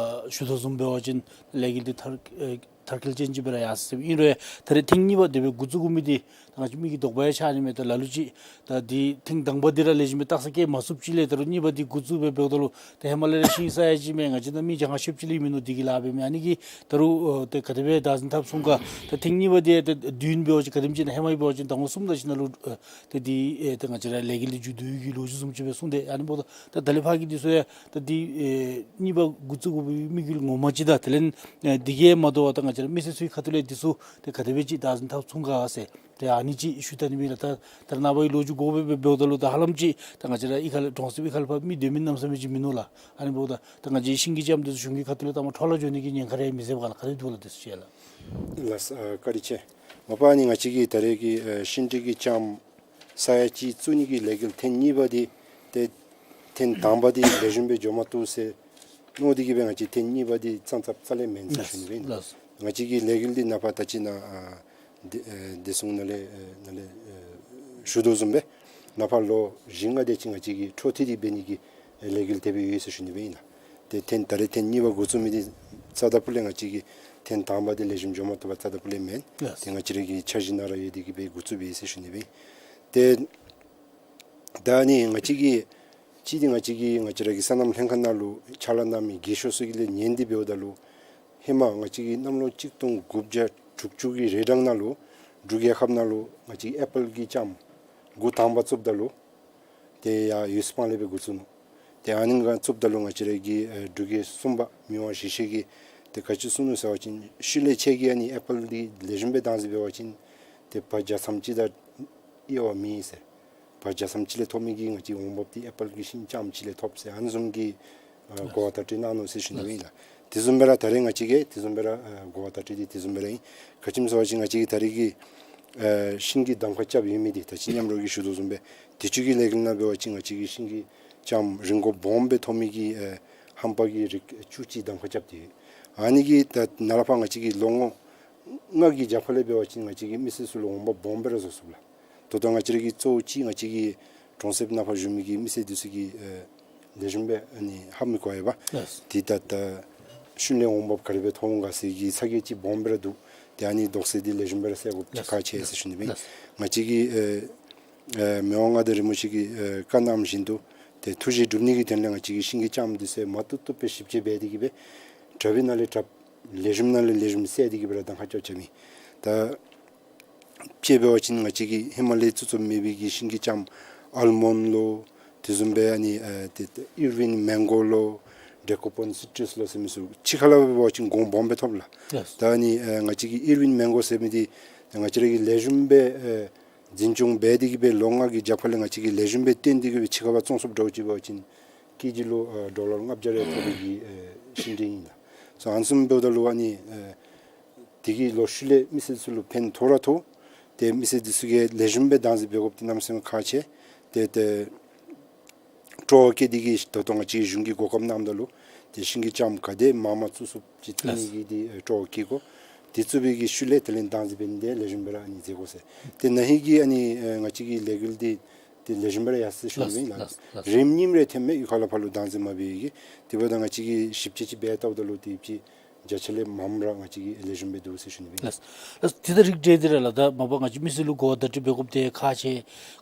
ཞུ་དོ་བཟུམ་འབད་བ་ཅིན་ལས་འགུལ་འདི་མཐར་ཨེ་མཐར་འཁྱོལ་ཅན་ཅིག་སྦེ་ར་ཡར་སོ་ཡི། ཨིན་རུང་ཡང་ད་རེས་ཐེངས་གཉིས་པ་དེ་སྦེ་འགོ་བཙུགས་དགོ་མི་འདི་ད་ང་བཅས་མི་གི་དོགས་པ་ཡང་ཆགས་ནི་མས། ད་ལ་ལུ་ཅིག་ད་འདི་ཐེངས་དང་པ་འདི་ར་ལེགས་ཤོམ་སྦེ་རྟགས་གསལ་བཀོད་མ་ཚུགསཔ་ཅིག་ལས་ད་རུང་གཉིས་པ་འདི་འགོ་བཙུགས་སྦེ་འབདཝ་ད་ལུ་ད་ཧེ་མ་ལས་ར་ཤིང་ས་ཡ་ཅིག་མས། ང་བཅས་ནཱ་མི་གྱངས་ཁ་ཤོསཔ་ཅིག་ལས་མིན་ནུག། འདི་གི་ལཱ་འབད་མི་ཨ་ནི་གིས་ད་རུང་ཨ་ཏེ་ག་དེ་སྦེ་བདག་འཛིན་འཐབ་ཚུགས་ག། ད་ཐེངས་གཉིས་པ་འདི་ད་བདུན་འབད་བ་ཅིན་ག་དེམ་ཅིག་ཨིན་ན་ཧེ་མ་འབད་བ་ཅིན་ཟླཝ་གསུམ་དེ་ཅིག་ནང་ལུ་ཨ་ཏེ་འདི་ཨེ་ཏེ་ང་བཅས་ར་ལས་འགུལ་འདི་མཇུག་བསྡུ་ནི་གི་ལོ་རྒྱུས་བཟུམ་ཅིག་སྦེ་གསུངས་ཏེ། ཨ་ནི་འབདཝ་ད་ད་ད་ལས་ཕར་གྱི་འདི་ཚུ་ཡང་ད་འདི་ཨེ་གཉིས་པ་འགོ་བཙུགས་དགོ་པའི་དམིགས་ཡུལ་ངོ་མ་ཅིག་དང་དེ་ལས་ཨེ་འདི་གིས་མ་དོ་བར་ད་ང་བཅས་ར་མི་སེར་ཚུ་གི་ཁ་ཐུག་ལས་འདི་ཚུ་ཏེ་ག་དེ་སྦེ་ཅིག་བདག་འཛིན་འཐབ་ཚུགས་ག་ཟེར་ཏེ་ཨ་ནི་ཅིག་ཞུ་ད་ནི་ཨིན་ལགས། ད་ད་རེས་ནངས་པ་གི་ལོ་རྒྱུས་འགོ་སྦེ་འབདཝ་ད་ལུ་ད་ཧ་ལམ་ཅིག་ད་ང་བཅས་ར་གཡུས་ཁ་ལས་གྲོང་གསེབ་གཡུས་ཁ་ལས་ཕར་མི་སྡོད་མི་གནམ་མེད་ས་མེད་ཅིག་མིན་ནུག་ལགས། ཨ་ནི་འབདཝ་ད་ད་ང་བཅས་ཤིང་གི་ལྕངམ་འདི་ཚུ་གཞུང་གི་ཁ་ཐུག་ལས་ད་མར་འཕྲོ་བརླག་འགྱོ་ནི་གི་ཉེན་ཁ་རེ་མི་འཛེམ་ག་ལགས། ག་དེ་འདུག་ལགས། འདི་ཚུ་ཅིག་ལགས། ལགས་སོ། ཨ་བཀའ་དྲིན་ཆེ། མ་པ་ཨ་ནི་ང་བཅས་ཀྱིས་ད་རེས་ཀྱི་ཨ་ཤིང་འབྲས་ཀྱི་ལྕངམ་ས་ཡ་གཅིག་བཙུགས་ནི་གི་ལས་འགུལ་ཐེངས་གཉིས་པ་འདི་ཏེ་ཐེངས་དང་པ་འདི་ལེགས་ཤོམ་སྦེ་འགྱོ་མ་བཏུབ་ཟེར་མནོ་སྟེ་གིས་སྦེ་ང་བཅས་ཐེངས་གཉིས་པ་འདི་བཙན་ཐབས་རྩ་ལས་མེན་ཟེར་ཞུ་ནི་ཨིན་ལགས། ལགས། ང་བཅས་ཀྱི་ལས་འགུལ་འདི་ནཱ་ཕར་ད་ཅི་ནཱ་ཨ་བདེ་ཨེ་བདེ་སྲུང་ནང་ལས་ཨེ་ནང་ལས་ཨེ་ཞུ་དོ་བཟུམ་སྦེ་ནཱ་ཕར་ལོ་བཞི་ལྔ་དེ་ཅིག་ང་བཅས་ཀྱིས་འཕྲོ་མཐུད་དེ་འབད་ནི་གི་ཨེ་ལས་འགུལ་དེ་སྦེ་ཡོད་ཟེར་ཞུ་ནི་སྦེ་ཨིན་ལགས། ཏེ་ཐེངས་ད་རེས་ཐེངས་གཉིས་པ་འགོ་བཙུགས་མི་འདི་རྩ་དང་ཕུ་ལས་ང་བཅས་ཀྱིས་ཐེངས་དང་པ་འདི་ལེགས་ཤོམ་འགྱོ་མ་བཏུབ་པར་རྩ་དང་ཕུ་ལས་མེན། ལགས། ཏེ་ང་བཅས་ར་གི་འཆར་གཞི་ནང་ར་ཡོད་དེ་གིས་སྦེ་འགོ་བཙུགས་སྦེ་ཡོད་ཟེར་ཞུ་ནི་སྦེ་ཨིན། ཏེ་ད་ཨ་ནི་ང་བཅས་ཀྱིས་གཅིག་འདི་ང་བཅས་ཀྱིས་ང་བཅས་ར་གི་སོ་ནམ་ལྷན་ཁག་ནང་ལུ་ཕྱག་ལཱ་གནང་མི་རྒས་ཤོས་ཚུ་གི་ལས་ཉན་ཏེ་འབདཝ་ད་ལུ་ཧེ་མ་ང་བཅས་ཀྱིས་གནམ་ལོ་གཅིག་སྟོང་དགུ་བརྒྱ་དྲུག་ཅུ་གི་རེ་གྲངས་ནང་ལུ་འབྲུག་རྒྱལ་ཁབ་ནང་ལུ་ང་བཅས་ཀྱིས་ཨེ་པཱལ་གྱི་ལྕངམ་འགོ་དང་པ་བཙུགསཔ་ད་ལུ་ཏེ་ཡར་ཡོ་སི་པང་ལས་སྦེ་འགོ་བཙུགས་ནུག། ཏེ་ཨ་ནི་སྒང་བཙུགསཔ་ད་ལུ་ང་བཅས་ར་གི་ཨེ་འབྲུག་རྒྱལ་གསུམ་པ་མི་དབང་ཞི་བྱེད་ཀྱིས་ཏེ་ག་ཅི་གསུངས་ནུག་ཟེར་བ་ཅིན་ཤུལ་ལས་ཁྱེད་ཀྱིས་ཨ་ནི་ཨེ་པཱལ་འདི་ལེགས་ཤོམ་སྦེ་བདག་འཛིན་འབད་བ་ཅིན་ཏེ་བ་བརྒྱ་ཐམ་ཅིག་དང་དབྱེ་བ་མེད་ཟེར། བ་བརྒྱ་ཐམ་ཅིག་ལས་ཐོབ་མི་གི་ང་བཅས་འོང་འབབ་འདི་ཨེ་པཱལ་གྱི་ཤིང་ལྕངམ་ཅིག་ལས་ཐོབ་ཟེར་ཨ་ནི་བཟུམ་གྱི་ཨ་གོ་བ་བརྡ་སྤྲོད་གནང་ནུག་ཟེར་ཞུ་ནི་ཨིན་ལགས། དེ་བཟུམ་སྦེ་ར་ད་རེས་ང་བཅས་ཀྱིས་དེ་བཟུམ་སྦེ་ར་ཨ་གོ་བ་བརྡ་སྤྲོད་འདི་དེ་བཟུམ་སྦེ་ར་ཨིན། ག་ཅི་སྨོ་ཟེར་བ་ཅིན་ང་བཅས་ཀྱིས་ད་རེས་ཀྱི་ཨ་ཤིང་གི་གདམ་ཁ་རྐྱབ་ཡོད་མི་འདི་ད་ཅི་མཉམ་རོགས་ཀྱིས་ཞུ་དོ་བཟུམ་སྦེ་དུས་ཅི་གི་ལས་འགུལ་ནང་འབད་བ་ཅིན་ང་བཅས་ཀྱིས་ཤིང་གི་ལྕངམ་རིན་གོང་སྦོམ་སྦེ་ཐོབ་མི་གི་ཨ་ཧམ་པ་གི་རིགས་བཅུ་གཅིག་གདམ་ཁ་རྐྱབ་སྟེ་ཡོད། ཨ་ནི་གིས་ད་ནཱ་ལས་ཕར་ང་བཅས་ཀྱིས་ལོ་ངོ་ལྔ་གི་རྒྱབ་ཁ་ལས་འབད་བ་ཅིན་ང་བཅས་ཀྱིས་མི་སེར་ཚུ་ལུ་འོང་འབབ་སྦོམ་སྦེ་ར་བཟོ་ཚུགས་ལགས། ད་ལྟོ་ང་བཅས་ར་གི་གཙོ་བོ་ཅིག་ང་བཅས་ཀྱི་གྲོང་གསེབ་ནང་ཕར་བཞུགས་མི་གི་མི་སེར་འདི་ཚུ་གིས་ཨེ་ལེགས་ཤོམ་སྦེ་ཨ་ནི་ཧ་མི་གོ་བས་པ། ལགས། ཏེ་ད་ད་ཤུལ་ལས་འོང་འབབ་ག་དེ་སྦེ་ཐོབ་འོང་ག་ཟེར་གྱི་ཚ་གྱང་ཅིག་སྦོམ་སྦེ་ར་འདུག། ཏེ་ཨ་ནི་དོགས་སེལ་འདི་ལེགས་ཤོམ་སྦེ་ར་སེལ་དགོཔ་ཅིག་ཁག་ཆེ་ཟེར་ཞུ་ནི་ཨིན། ལགས། ང་བཅས་ཀྱི་ཨེ་ཨེ་མི་དབང་མངའ་བདག་རིན་པོ་ཆེ་གིས་ཨེ་བཀའ་གནངམ་བཞིན་དུ་ཏེ་ཐུགས་བཞེད་སྒྲུབ་ནི་གི་དོན་ལས་ང་བཅས་ཀྱི་ཤིང་གི་ལྕངམ་འདི་ཚུ་མ་བཏུབ་བཏུབ་སྦེ་ཞིབ་དཔྱད་འབད་དེ་གིས་སྦེ་དྲགཔ་ཨིན་ན་ལས་དྲགཔ་ལེགས་ཤོམ་ཨིན་ན་ལས་ལེགས་ཤོམ་སྦེ་སེལ་ཏེ་གིས་སྦེ་ར་གདམ་ཁ་རྐྱབ་རྐྱབ་ཨིན། ད་དཔྱེ་འབད་བ་ཅིན་ང་བཅས་ཀྱི་ཧི་མ་ལ་ཡའི་རྩུབ་རྩུབ་མེད་པའི་གི་ཤིང་གི་ལྕངམ་ཨལ་མོན་ལོ། དེ་བཟུམ་སྦེ་ཨ་ནི་ཨེ་ཏེ་ཏེ་ཨིར་ཝིན་མེང་གོ་ལོ། ཌེ་ཀོ་པོན་སི་ཊྲསི་ལོ་ཟེར་མི་ཚུ་ཕྱི་ཁ་ལས་འབད་བ་ཅིན་གོང་སྦོམ་སྦེ་ཐོབ་ལགས། ལགས། ད་ཨ་ནི་ཨེ་ང་བཅས་ཀྱི་ཨིར་ཝིན་མེང་གོ་ཟེར་མི་འདི་ང་བཅས་ར་གིས་ལེགས་ཤོམ་སྦེ་ཨེ་འཛིན་སྐྱོང་འབད་དེ་གིས་སྦེ་ལོ་ལྔ་གི་རྒྱབ་ཁ་ལས་ང་བཅས་ཀྱིས་ལེགས་ཤོམ་སྦེ་བཏོན་ཏེ་གིས་སྦེ་ཕྱི་ཁ་བ་བཙོང་ཚུགསཔ་འདྲཝ་ཅིག་འབད་བ་ཅིན་ཀེ་ཇི་ལུ་ཨེ་ཌོ་ལར་ལྔ་བརྒྱ་རེ་ཐོབ་པའི་གི་ཨེ་ཤིང་འབྲས་ཨིན་ལགས། སོ་ཨ་ནི་བཟུམ་འབདཝ་ད་ལུ་ཨ་ནི་ཨེ་དེ་གིས་ལོག་ཤུལ་ལས་མི་སེར་ཚུ་ལུ་ཕན་ཐོགས་ར་ཐོགས། ཏེ་མི་སེར་འདི་ཚུ་གིས་ལེགས་ཤོམ་སྦེ་བདག་འཛིན་འབད་དགོཔ་འདི་གནམ་མེད་ས་མེད་ཁག་ཆེ། ཏེ་ཏེ་སྤྲོ་བ་བསྐྱེད་དེ་གིས་ད་ལྟོ་ང་བཅས་གཞུང་གིས་གོ་སྐབས་གནངམ་ད་ལུ་ཏེ་ཤིང་གི་ལྕངམ་ག་དེ་མང་མང་བཙུགས་ཚུགསཔ་ཅིག་བཙུགས་ནི་གི་འདི་ཨེ་སྤྲོ་བ་བསྐྱེད་དགོ། དེ་བཙུགས་པའི་གི་ཤུལ་ལས་དེ་ལས་བདག་འཛིན་འབད་ནི་འདི་ལེགས་ཤོམ་སྦེ་ར་ཨ་ནི་མཛད་དགོ་ཟེར། ཏེ་ན་ཧིང་གི་ཨ་ནི་ཨེ་ང་བཅས་ཀྱི་ལས་འགུལ་འདི་ཏེ་ལེགས་ཤོམ་སྦེ་ར་ཡར་སོ་ཡི་ཟེར་ཞུ་ནི་ཨིན་ལགས། ལགས། རིམ་གཉིསམ་རེ་ཐོནམ་མས་གཡུས་ཁ་ལས་ཕར་ལུ་བདག་འཛིན་མ་འབད་བའི་གི། དེ་འབདཝ་ད་ང་བཅས་ཀྱིས་ཞིབ་དཔྱད་ཅིག་འབད་བལྟཝ་ད་ལུ་ཏེ་ཡོདཔ་ཅིག་བརྒྱ་ཆ་ལས་མངམ་ར་ང་བཅས་ཀྱིས་ལེགས་ཤོམ་སྦེ་འདུག་ཟེར་ཞུ་ནི་ཨིན། ལགས། ལགས། དེ་ད་རིགས་འགྲེ་འདི་ར་ལགས། ད་མ་པ་ང་བཅས་མི་སེར་ལུ་གོ་བརྡ་སྤྲོད་འབད་དགོཔ་འདི་ཁག་ཆེ།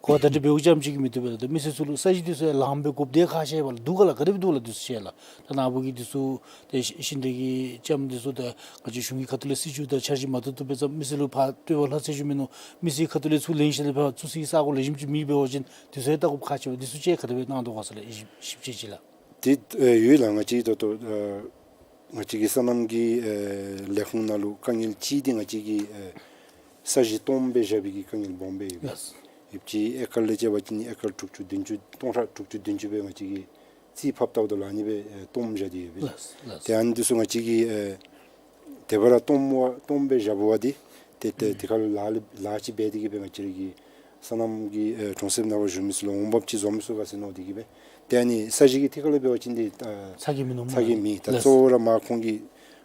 གོ་བརྡ་སྤྲོད་འབདཝ་རྐྱངམ་ཅིག་གིས་མི་བཏུབ་པས་ལགས། ད་མི་སེར་ཚུ་ལུ་ས་གཞི་འདི་ཚུ་ཡང་ལངམ་སྦེ་དགོཔ་འདི་ཁག་ཆེ་བས་ལགས། འདུག་ག་ལགས། ག་དེ་སྦེ་འདུག་ལགས་འདི་ཚུ་ཤེས་ལགས། ད་ནཱ་བུ་གིས་འདི་ཚུ་ཏེ་ཤིང་འབྲས་ཀྱི་ལྕངམ་འདི་ཚུ་ད་ང་བཅས་གཞུང་གི་ཁ་ཐུག་ལས་སྲིད་བྱུས་དང་འཆར་གཞི་མ་བཏུབ་བཏུབ་སྦེ་བརྩམས། མི་སེར་ལུ་ཕར་སྤྲོད་པ་ལྷག་ཚད་ཅིག་མིན་ནུག། མི་སེར་ཁ་ཐུག་ལས་ཚུར་ལེན་ཞིནམ་ལས་ཕར་བཙུགས་སའི་ས་གོ་ལེགས་ཤོམ་ཅིག་མེདཔ་འབད་བ་ཅིན་དེ་ཚུ་ཡང་བལྟ་དགོཔ་ཁག་ཆེ་བས། འདི་ཚུ་ཅིག་ག་དེ་སྦེ་གནང་དོ་ག་ཟེར་ལགས། ཞིབ་ཞིབ་དཔྱད་ཅིག་ལགས། ཏེ་ཨེ་ཡོད་ལགས། ང་བཅས་ད་ལྟོ་ཨེ་ང་བཅས་ཀྱི་སོ་ནམ་གྱི་ཨེ་ལས་ཁུངས་ནང་ལུ་དཀའ་ངལ་གཅིག་འདི་ང་བཅས་ཀྱིས་ཨེ་ས་གཞི་སྟོངམ་སྦེ་བཞག་པའི་གི་དཀའ་ངལ་སྦོམ་སྦེ་ཡོད། ལགས། ཡོདཔ་ཅིག་ཨེ་ཀར་ལས་བྱ་བ་ཅིན་ཨེ་ཀར་དྲུག་ཅུ་བདུན་ཅུ་སྟོང་ཕྲག་དྲུག་ཅུ་བདུན་ཅུ་སྦེ་ང་བཅས་ཀྱིས་རྩིས་ཕབ་བལྟཝ་ད་ལུ་ཨ་ནི་སྦེ་ཨེ་སྟོངམ་བཞག་སྟེ་ཡོད་པས། ལགས། ལགས། ཏེ་ཨ་ནི་འདི་ཚུ་ང་བཅས་ཀྱིས་ཨེ་དེ་སྦེ་ར་སྟོངམ་བ་སྟོངམ་སྦེ་བཞགཔ་འབད་བ་འདི་ཏེ་ཏེ་དེ་ཁར་ལཱ་ལཱ་ཅིག་འབད་དེ་གིས་སྦེ་ང་བཅས་ར་གི་སོ་ནམ་གྱི་ཨེ་གྲོང་གསེབ་ནང་ཕར་བཞུགས་མི་ཚུ་ལུ་འོང་འབབ་ཅིག་བཟོ་མི་ཚུགས་ག་ཟེར་མནོ་སྟེ་གིས་སྦེ། ཏེ་ཨ་ནི་ས་གཞི་གི་ཐད་ཁར་ལས་འབད་བ་ཅིན་འདི་ཨ་ཚ་གྱང་མིན་ནུག་ཚ་གྱང་མེད། ད་ལགས། གཙོ་བོ་ར་མར་ཁོང་གི་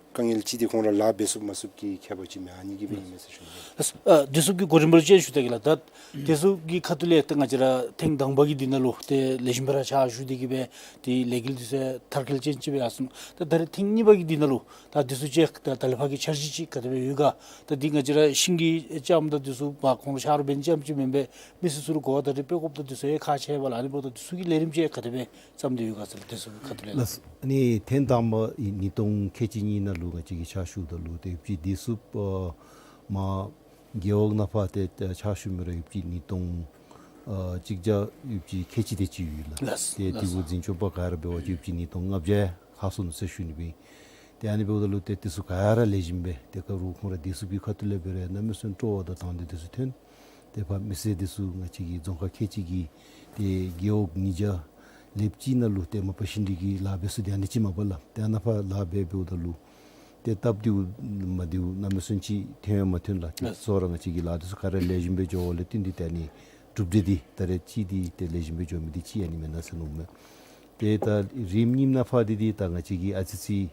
དཀའ་ངལ་གཅིག་འདི་ཁོང་ར་ལཱ་འབད་ཚུགསཔ་མ་ཚུགསཔ་ཀྱི་ཁྱད་པར་ཅིག་མས། ཨ་ནི་གིས་སྦེ་ཨིན་མས་ཟེར་ཞུ་ནི། ལགས། ཨ་དེ་ཚུ་གི་གོ་རིམ་པ་ལུ་ཅིག་ཞུ་སྟེ་གིས་ལགས། ད་དེ་ཚུ་གི་ཁ་ཐུག་ལས་ཏེ་ང་བཅས་ར་ཐེངས་དང་པ་གི་འདི་ནང་ལུ་ཏེ་ལེགས་ཤོམ་སྦེ་ར་ཕྱག་ཞུ་སྟེ་གིས་སྦེ་ཏེ་ལས་འགུལ་འདི་ཚུ་མཐར་འཁྱོལ་ཅན་ཅིག་སྦེ་ཡར་སོ་ནུག། ད་ད་རེས་ཐེངས་གཉིས་པ་གི་འདི་ནང་ལུ་ད་འདི་ཚུ་ཅིག་ད་ད་ལས་ཕར་གྱི་འཆར་གཞི་ཅིག་ག་དེ་སྦེ་ཡོད་ག། ད་འདི་ང་བཅས་ར་ཤིང་གི་ལྕངམ་དང་འདི་ཚུ་མར་ཁོང་ལུ་ཆ་རོགས་འབད་ནི་ཙམ་ཅིག་མེན་པར་མི་སེར་ཚུ་ལུ་གོ་བརྡ་རེ་སྤྲོད་དགོཔ་དང་འདི་ཚུ་ཡང་ཁག་ཆེ་བས་ལགས། ཨ་ནི་འབདཝ་ད་འདི་ཚུ་གི་ལས་རིམ་ཅིག་ག་དེ་སྦེ་བརྩམས་ཏེ་ཡོད་ག་ཟེར་ལགས། འདི་ཚུ་གི་ཁ་ཐུག་ལས་ལགས། ལགས། ཨ་ནི་ཐེངས་དང་པ་ཨིན་ཉིས་སྟོང་ཁལ་གཅིག་གཉིས་ནང་ལུ་ང་བཅས་ཀྱིས་ཕྱག་ཞུཝ་ད་ལུ་ཏེ་ཡོདཔ་ཅིག་འདི་ཚུ་ཨ་མར་རྒེད་འོག་ནང་ཕར་ཏེ་ཕྱག་ཞུ་མི་ར་ཡོདཔ་ཅིག་ཉིས་སྟོང་ཨ་གཅིག་བརྒྱ་ཡོདཔ་ཅིག་ཁལ་གཅིག་དེ་ཅིག་ཡོད་ལགས། ལགས། ཏེ་ལགས། དེ་གུ་འཛིན་སྐྱོང་པ་ག་ར་འབད་བ་ཅིན་ཡོདཔ་ཅིག་ཉིས་སྟོང་ལྔ་བརྒྱ་ལྷག་སོ་ནུག་ཟེར་ཞུ་ནི་སྦེ། ཏེ་ཨ་ནི་འབདཝ་ད་ལུ་ཏེ་འདི་ཚུ་ག་ར་ལེགས་ཤོམ་སྦེ་ཏེ་ག་ར་ཁོང་ར་འདི་ཚུ་གི་ཁ་ཐུག་ལས་འབད་རུང་གནམ་མེད་ས་མེད་སྤྲོ་བ་དང་དང་འདོད་འདི་ཚུ་ཐོན། ཏེ་ཕར་མི་སེར་འདི་ཚུ་ང་བཅས་ཀྱི་རྫོང་ཁག་ཁལ་གཅིག་གི་ཏེ་རྒེད་འོག་ཉིས་བརྒྱ་ལྷགཔ་ཅིག་ནང་ལུ་ཏེ་མ་པ་ཤིང་འབྲས་ཀྱི་ལཱ་འབད་ས་འདི་ཨ་ནི་ཅིག་མས་པ་ལགས། ཏེ་ཨ་ནཱ་ཕར་ལཱ་འབད་འབདཝ་ད་ལུ་ཏེ་སྟབས་བདེཝ་མ་བདེཝ་གནམ་མེད་ས་མེད་ཅིག་ཐོན་ཡང་མ་ཐོན་ལགས། ཏེ་ལགས། གཙོ་བོ་ར་ང་བཅས་ཀྱི་ལཱ་འདི་ཚུ་ག་ར་ལེགས་ཤོམ་སྦེ་འགྱོ་བ་ལས་བརྟེན་ཏེ་ཏེ་ཨ་ནི་གྲུབ་འབྲས་འདི་ད་རེས་ཅིག་འདི་ཏེ་ལེགས་ཤོམ་སྦེ་འགྱོ་མི་འདི་ཅིག་ཨ་ནི་མེན་ན་ཟེར་མནོཝ་མས། ཏེ་ད་རིམ་གཉིསམ་ནང་ཕར་འདི་འདི་ད་ང་བཅས་ཀྱིས་ཨ་ཙི་ཅིག་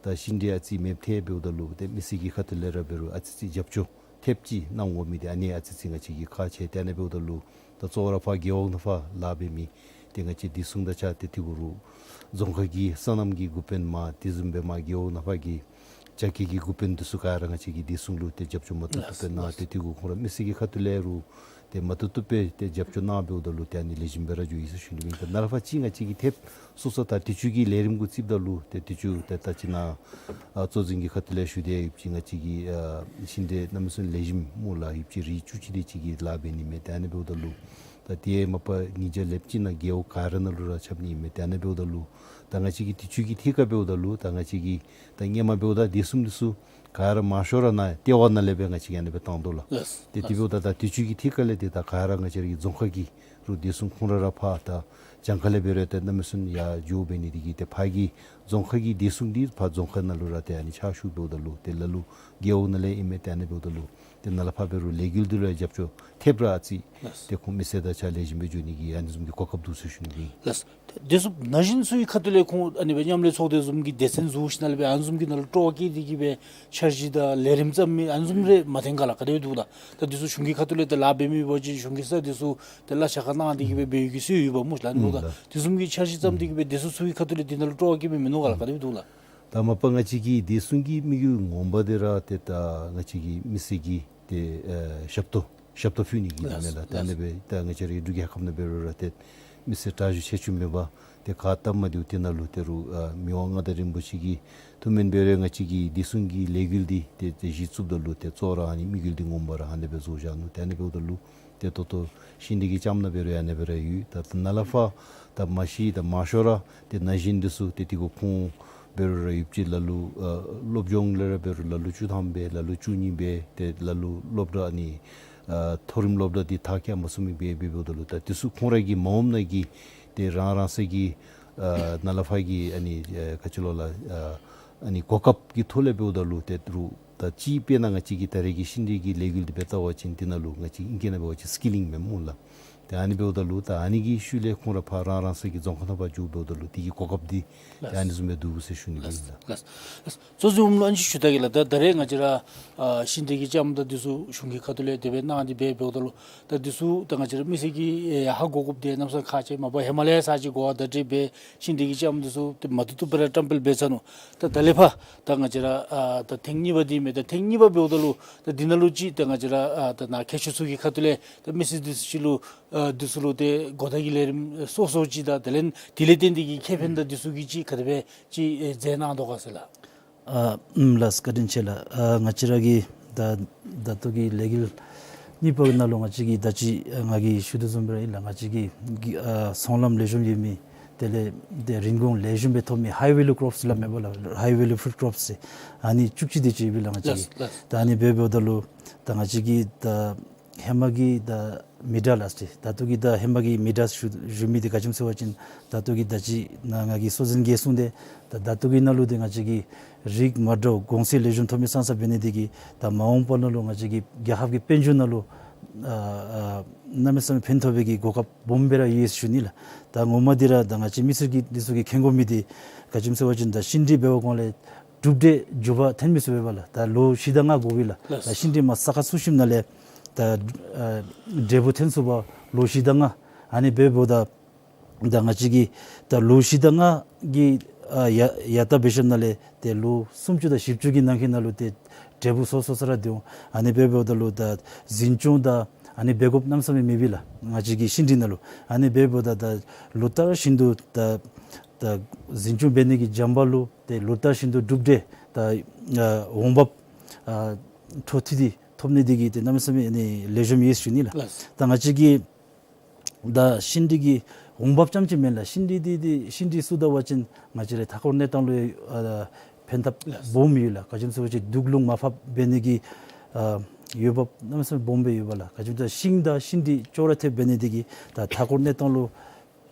ད་ཤིང་འབྲས་ཨ་ཙི་མེདཔ་ཐལ་འབདཝ་ད་ལུ་ཏེ་མི་སེར་གྱི་ཁ་ཐུག་ལས་ར་འབད་རུང་ཨ་ཙི་ཅིག་རྒྱབ་སྐྱོར་ཐེབས་ཅིག་གནང་དགོ་མི་འདི་ཨ་ནི་ཨ་ཙི་ཅིག་ང་བཅས་ཀྱིས་ཁག་ཆེ། ཏེ་ཨ་ནི་འབདཝ་ད་ལུ་ད་གཙོ་བོ་ར་ཕར་རྒེད་འོག་ནང་ཕར་ལཱ་འབད་མི་ཏེ་ང་བཅས་བདེ་སྲུང་དང་གཅིག་ཁར་ཏེ་དེ་གུ་རུ་རྫོང་ཁག་གི་སོ་ནམ་གྱི་འགོ་དཔོན་མར་དེ་བཟུམ་སྦེ་མར་རྒེད་འོག་ནང་ཕར་གྱི་རྒྱ་སྐྱེད་ཀྱི་འགོ་དཔོན་འདི་ཚུ་ག་ར་ང་བཅས་ཀྱིས་བདེ་སྲུང་ལུ་ཏེ་རྒྱབ་སྐྱོར་མ་བཏུབ་བཏུབ་སྦེ་གནང་། ཏེ་དེ་གུ་ཁོང་ར་མི་སེར་གྱི་ཁ་ཐུག་ལས་རུང་ཏེ་མ་བཏུབ་བཏུབ་སྦེ་ཏེ་རྒྱབ་སྐྱོར་གནང་འབདཝ་ད་ལུ་ཏེ་ཨ་ནི་ལེགས་ཤོམ་སྦེ་ར་འགྱོ་ཡི་ཟེར་ཞུ་ནི་ཨིན། ད་ནཱ་ལས་ཕར་ཅིག་ང་བཅས་ཀྱིས་ཐེབས་སོ་སོ་ད་དུས་ཅི་གི་ལས་རིམ་གུ་བརྩིཝ་ད་ལུ་ཏེ་དུས་ཅི་ད་ད་ཅི་ནཱ་ཨ་གཙོ་འཛིན་གྱི་ཁ་ཐུག་ལས་ཞུ་དེས་ཡོདཔ་ཅིག་ང་བཅས་ཀྱི་ཨ་ཤིང་འབྲས་གནམ་མེད་ས་མེད་ལེགས་ཤོམ་སྨོ་ལགས། ཡོདཔ་ཅིག་རིགས་བཅུ་གཅིག་དེ་ཅིག་གི་ལཱ་འབད་ནི་མས། ཏེ་ཨ་ནི་འབདཝ་ད་ལུ་ད་དེ་མ་པ་ཉིས་བརྒྱ་ལྷགཔ་ཅིག་ནང་རྒེད་འོག་ག་ར་ནང་ལུ་ར་ཁྱབ་ནི་ཨིན་མས། ཏེ་ཨ་ནི་འབདཝ་ད་ལུ་ད་ང་བཅས་ཀྱིས་དུས་ཅི་གི་ཐད་ཁར་འབདཝ་ད་ལུ་ད་ང་བཅས་ཀྱིས་ད་སྔོན་མ་འབདཝ་ད་བདེ་སྲུང་འདི་ཚུ་ག་ར་མང་ཤོས་ར་ནཱ་ལྟེ་བ་ནང་ལས་སྦེ་ང་བཅས་ཀྱིས་ཨ་ནི་སྦེ་བཏང་དོ་ལགས། ལགས། ཏེ་དེ་འབདཝ་ད་ད་དུས་ཅི་གི་ཐད་ཁར་ལས་ཏེ་ད་ག་ར་ང་བཅས་ར་གི་རྫོང་ཁག་གི་རུ་བདེ་སྲུང་ཁོང་ར་ར་ཕར་ད་གྱངས་ཁ་ལས་འབད་རུང་ཏེ་གནམ་མེད་ས་མེད་ཡར་འགྱོ་འབད་ནི་དེ་གིས་ཏེ་ཕར་གྱི་རྫོང་ཁག་གི་བདེ་སྲུང་འདི་ཕར་རྫོང་ཁག་ནང་ལུ་ར་ཏེ་ཨ་ནི་ཕྱག་ཞུ་འབདཝ་ད་ལུ་ཏེ་ལ་ལུ་རྒེད་འོག་ནང་ལས་ཨིན་མས། ཏེ་ཨ་ནི་འབདཝ་ད་ལུ་ཏེ་ནཱ་ལས་ཕར་འབད་རུང་ལས་འགུལ་འདི་ལུ་རྒྱབ་སྐྱོར་ཐེབས་ར་ཨ་ཙི་ལགས། ཏེ་ཁོང་མི་སེར་དང་གཅིག་ཁར་ལེགས་ཤོམ་སྦེ་འགྱོ་ནི་གི་ཨ་ནི་བཟུམ་གྱི་གོ་སྐབས་འདུག་ཟེར་ཞུ་ནི་ཨིན། ལགས། དེ་ཚུ་ན་གཞོན་ཚུ་གི་ཁ་ཐུག་ལས་ཁོང་ཨ་ནི་སྦེ་མཉམ་ལས་ཚོགས་སྡེ་བཟུམ་གྱི་སྡེ་ཚན་བཟོ་ཞིནམ་ལས་སྦེ་ཨ་ནི་བཟུམ་གྱི་ནང་ལུ་སྤྲོ་བ་བསྐྱེད་དེ་གིས་སྦེ་འཆར་གཞི་དང་ལས་རིམ་བརྩམ་མི་ཨ་ནི་བཟུམ་རེ་མ་ཐོན་ག་ལགས། ག་དེ་སྦེ་འདུག་ལགས། ད་དེ་ཚུ་གཞུང་གི་ཁ་ཐུག་ལས་ད་ལཱ་འབད་མི་འབད་བ་ཅིན་གཞུང་གི་ས་འདི་ཚུ་ད་གླ་ཆ་ཁར་གནང་སྟེ་གིས་སྦེ་འབད་ཡོད་ཀྱི་སྲོལ་ཡོདཔ་སྨོ་ལགས། ཨ་ནི་འབདཝ་ད་ཨུམ་དེ་བཟུམ་གྱི་འཆར་གཞི་བརྩམས་ཏེ་གིས་སྦེ་དེ་ཚུ་ཚུ་གི་ཁ་ཐུག་ལས་དེ་ནང་ལུ་སྤྲོ་བ་བསྐྱེད་མི་མིན་ནུག་ག་ལགས། ག་དེ་སྦེ་འདུག་ལགས། ད་མ་པ་ང་བཅས་ཀྱི་བདེ་སྲུང་གི་དམིགས་ཡུལ་ངོ་མ་འདི་ར་ཏེ་ད་ང་བཅས་ཀྱི་མི་སེར་གྱི་ཏེ་ཨེ་ཞབས་ཏོག་ཞབས་ཏོག་ཕུལ་ནི་གི་ལགས་ནི་མས་ལགས། ད་ལགས། ཨ་ནི་སྦེ་ད་ང་བཅས་རའི་འབྲུག་རྒྱལ་ཁབ་ནང་འབད་རུང་ར་ཏེ་མི་སེར་དྲག་ཤོས་ཆེ་ཆུང་མེད་པར་ཏེ་ག་སྟབས་མ་བདེཝ་དེ་ནང་ལུ་ཏེ་རུང་ཨ་མི་དབང་མངའ་བདག་རིན་པོ་ཆེ་གིས་ཐུགས་སྨོན་འབད་རུང་ང་བཅས་ཀྱི་བདེ་སྲུང་གི་ལས་འགུལ་འདི་ཏེ་ཏེ་གཞི་བཙུགསཔ་ད་ལུ་ཏེ་གཙོ་བོ་ར་ཨ་ནི་དམིགས་ཡུལ་འདི་ངོ་མ་ར་ཨ་ནི་སྦེ་བཟོ་བཞག་ནུག། ཏེ་ཨ་ནི་འབདཝ་ད་ལུ་ཏེ་ད་ལྟོ་ཤིང་འབྲས་ཀྱི་ལྕངམ་ནང་འབད་རུང་ཨ་ནི་སྦེ་ར་ཡོད། ད་ད་ནཱ་ལས་ཕར་ད་མ་གཞི་ད་མང་ཤོས་ར་ཏེ་ན་གཞོན་འདི་ཚུ་ཏེ་དེ་གུ་ཁོང་འབད་རུང་ར་ཡུདཔ་ཅིག་ལ་ལུ་ཨ་སློབ་སྦྱོང་ལས་ར་འབད་རུང་ལ་ལུ་བཅུ་ཐམ་སྦེ་ལ་ལུ་བཅུ་གཉིས་སྦེ་ཏེ་ལ་ལུ་སློབ་གྲྭ་ཨ་ནི་ཨ་མཐོ་རིམ་སློབ་གྲྭ་འདི་མཐར་འཁྱོལ་མ་ཚུགས་མི་སྦེ་འབད་འབདཝ་ད་ལུ་ད་དེ་ཚུ་ཁོང་ར་གི་མ་འོངམ་ནང་གི་ཏེ་རང་རང་སོའི་གི་ཨ་ནཱ་ལས་ཕར་གྱི་ཨ་ནི་ཨ་ག་ཅི་ལོ་ལགས་ཨ་ཨ་ནི་གོ་སྐབས་ཀྱི་ཐོག་ལས་འབདཝ་ད་ལུ་ཏེ་རུང་ད་ཅི་དཔེར་ན་ང་བཅས་ཀྱི་ད་རེས་ཀྱི་ཤིང་འབྲས་ཀྱི་ལས་འགུལ་འདི་སྦེ་བལྟ་བ་ཅིན་འདི་ནང་ལུ་ང་བཅས་ཨིང་སྐད་ནང་འབད་བ་ཅིན་སི་ཀི་ལིང་མས་སྨོ་ལགས། ཏེ་ཨ་ནི་འབདཝ་ད་ལུ་ད་ཨ་ནི་གི་ཤུལ་ལས་ཁོང་ར་ཕར་རང་རང་སོའི་གི་རྫོང་ཁག་ནང་ཕར་འགྱོ་འབདཝ་ད་ལུ་དེ་གི་གོ་སྐབས་འདི་ཏེ་ཨ་ནི་བཟུམ་སྦེ་འདུག་ཟེར་ཞུ་ནི་ཨིན་ལགས། ལགས་ལགས། གཙོ་འཛིན་འོགམ་ལུ་ཨ་ནི་ཅིག་ཞུ་ད་གེ་ལགས། ད་ད་རེས་ང་བཅས་ར་ཨ་ཤིང་འབྲས་ཀྱི་ལྕངམ་དང་འདི་ཚུ་གཞུང་གི་ཁ་ཐུག་ལས་དེ་སྦེ་གནང་སྟེ་སྦེ་འབདཝ་ད་ལུ་ད་འདི་ཚུ་ད་ང་བཅས་ར་མི་སེར་གྱིས་ཨེ་ཧ་གོ་དགོཔ་འདི་གནམ་མེད་ས་མེད་ཁག་ཆེ། མ་པ་ཧེ་མ་ལས་ས་ཅིག་གོ་བ་བརྡ་སྤྲོད་འབད་ཤིང་འབྲས་ཀྱི་ལྕངམ་འདི་ཚུ་ཏེ་མ་བཏུབ་བཏུབ་སྦེ་ར་བཀྲམ་སྤེལ་འབད་ཚར་ནུག། ད་ད་ལས་ཕར་ད་ང་བཅས་ར་ཨ་ད་ཐེངས་གཉིས་པ་འདི་མས། ད་ཐེངས་གཉིས་པ་འབདཝ་ད་ལུ་ད་འདི་ནང་ལུ་ཅིག་ད་ང་བཅས་ར་ཨ་ད་ནཱ་མཁས་མཆོག་ཚུ་གི་ཁ་ཐུག་ལས་ད་མི་སེར་འདི་ཚུ་ཅིག་ལུ་ཨ་འདི་ཚུ་ལུ་ཏེ་གོ་བརྡ་གི་ལས་རིམ་སོ་སོ་ཅིག་དང་དེ་ལས་དེ་ལས་བརྟེན་ཏེ་གི་ཁེ་ཕན་དང་འདི་ཚུ་གི་ཅིག་ག་དེ་སྦེ་ཅིག་ཨེ་མཛད་གནང་དོ་ག་ཟེར་ལགས། ཨ་ཨུམ་ལགས་བཀའ་དྲིན་ཆེ་ལགས། ཨ་ང་བཅས་ར་གི་ད་ད་ལྟོ་གི་ལས་འགུལ་གཉིས་པ་གི་ནང་ལུ་ང་བཅས་ཀྱིས་ད་ཅི་ཨ་ང་གིས་ཞུ་དོ་བཟུམ་སྦེ་ར་ཨིན་ལགས། ང་བཅས་ཀྱིས་གི་ཨ་ཚོང་ལམ་ལེགས་ཤོམ་ཡོད་མི་དེ་ལས་ཏེ་རིན་གོང་ལེགས་ཤོམ་སྦེ་ཐོབ་མི་ཧའི་ཝེ་ལུ་ཀོརོཔ་སི་ལགས་མེན་པ་ལགས། ཧའི་ཝེ་ལུ་ཕུཌ་ཀོརོཔ་སི་ཟེར་ཨ་ནི་བཅུ་གཅིག་དེ་ཅིག་ཡོད་པས་ལགས་ང་བཅས་ཀྱིས། ལགས་ལགས། ད་ཨ་ནི་འབད་འབདཝ་ད་ལུ་ད་ང་བཅས་ཀྱིས་ད་ཧེ་མ་གི་ད་མི་ཌཱ་ལགས་ཏེ་ད་ལྟོ་གི་ད་ཧེ་མ་གི་མི་ཌཱ་ཞུ་ཞུ་མི་འདི་ག་ཅི་སྨོ་ཟེར་བ་ཅིན་ད་ལྟོ་གི་ད་ཅི་ནཱ་ང་གིས་སྲོག་འཛིན་གྱིས་གསུངས་ཏེ་ད་ད་ལྟོ་གི་ནང་ལུ་འདི་ང་བཅས་ཀྱིས་རིགས་མ་འདྲཝ་གོང་ཚད་ལེགས་ཤོམ་ཐོབ་མི་ཙང་ཙ་འབད་ནི་འདི་གིས་ད་མ་འོངས་པ་ནང་ལུ་ང་བཅས་ཀྱི་རྒྱལ་ཁབ་ཀྱི་དཔལ་འབྱོར་ནང་ལུ་ཨ་ཨ་གནམ་མེད་ས་མེད་ཕན་ཐོགས་པའི་གི་གོ་སྐབས་སྦོམ་སྦེ་ར་ཡོད་ཟེར་ཞུ་ནི་ལགས། ད་ངོ་མ་འདི་ར་ད་ང་བཅས་མི་སེར་གྱིས་འདི་ཚུ་གིས་མཁྱེན་དགོ་མི་འདི་ག་ཅི་སྨོ་ཟེར་བ་ཅིན་ད་ཤིང་འབྲས་འབད་བའི་གོང་ལས་གྲུབ་འབྲས་མགྱོགས་པ་ཐོན་མི་ཚུགས་པས་ལགས། ད་ལོ་བཞི་དང་ལྔ་འགོར་བས་ལགས། ལགས། ད་ཤིང་འབྲས་མར་ས་ཁར་ཚུད་ཞིནམ་ལས་ད་ཨ་འབྲས་བུ་ཐོན་ཚུགས་པར་ལོ་བཞི་དང་ལྔ། ཨ་ནི་འབདཝ་ད་ད་ང་བཅས་ཀྱིས་ད་ལོ་བཞི་དང་ལྔ་གི་ཨ་ཡ་ཡར་ལྟ་འབད་ཞིནམ་ལས་ཏེ་ལོ་སུམ་ཅུ་དང་བཞི་བཅུ་གི་ནང་འཁོད་ནང་ལུ་ཏེ་འབྲས་བུ་སོ་སོ་ས་ར་འདི་འོང་། ཨ་ནི་འབདཝ་ད་ལུ་ད་འཛིན་སྐྱོང་དང་ཨ་ནི་འབད་དགོཔ་གནམ་མེད་ས་མེད་མེད་པས་ལགས། ང་བཅས་ཀྱི་ཤིང་འབྲས་ནང་ལུ་ཨ་ནི་འབདཝ་ད་ད་ལོ་ལྟར་བཞིན་དུ་ད་ད་འཛིན་སྐྱོང་འབད་ནི་གི་འཇམ་པ་ལུ་ཏེ་ལོ་ལྟར་བཞིན་དུ་གྲུབ་འབྲས་ད་ཨ་འོང་འབབ་ཨ་འཕྲོ་མཐུད་དེ་ཐོབ་ནི་འདི་གིས་ཏེ་གནམ་མེད་ས་མེད་ཨ་ནི་ལེགས་ཤོམ་ཡོད་ཟེར་ཞུ་ནི་ལགས། ལགས། ད་ང་བཅས་ཀྱི་ད་ཤིང་འབྲས་ཀྱི་འོང་འབབ་རྐྱངམ་ཅིག་མེན་ལགས། ཤིང་འབྲས་འདི་འདི་ཤིང་འབྲས་ཚུ་ལྟ་བ་ཅིན་ང་བཅས་རའི་མཐའ་འཁོར་གནས་སྟངས་ལུ་ཨ་ཕན་ཐབས་ལགས། སྦོམ་ཡོད་ལགས། ག་ཅི་སྨོ་ཟེར་བ་ཅིན་དུག་རླུང་མར་ཕབ་འབད་ནི་གི་ཨ་འོང་འབབ་གནམ་མེད་ས་མེད་སྦོམ་སྦེ་ཡོད་པས་ལགས། ག་ཅི་སྨོ་ཟེར་ཤིང་དང་ཤིང་འབྲས་ཅོག་ར་འཐདཔ་འབད་ནི་འདི་གིས་ད་མཐའ་འཁོར་གནས་སྟངས་ལུ་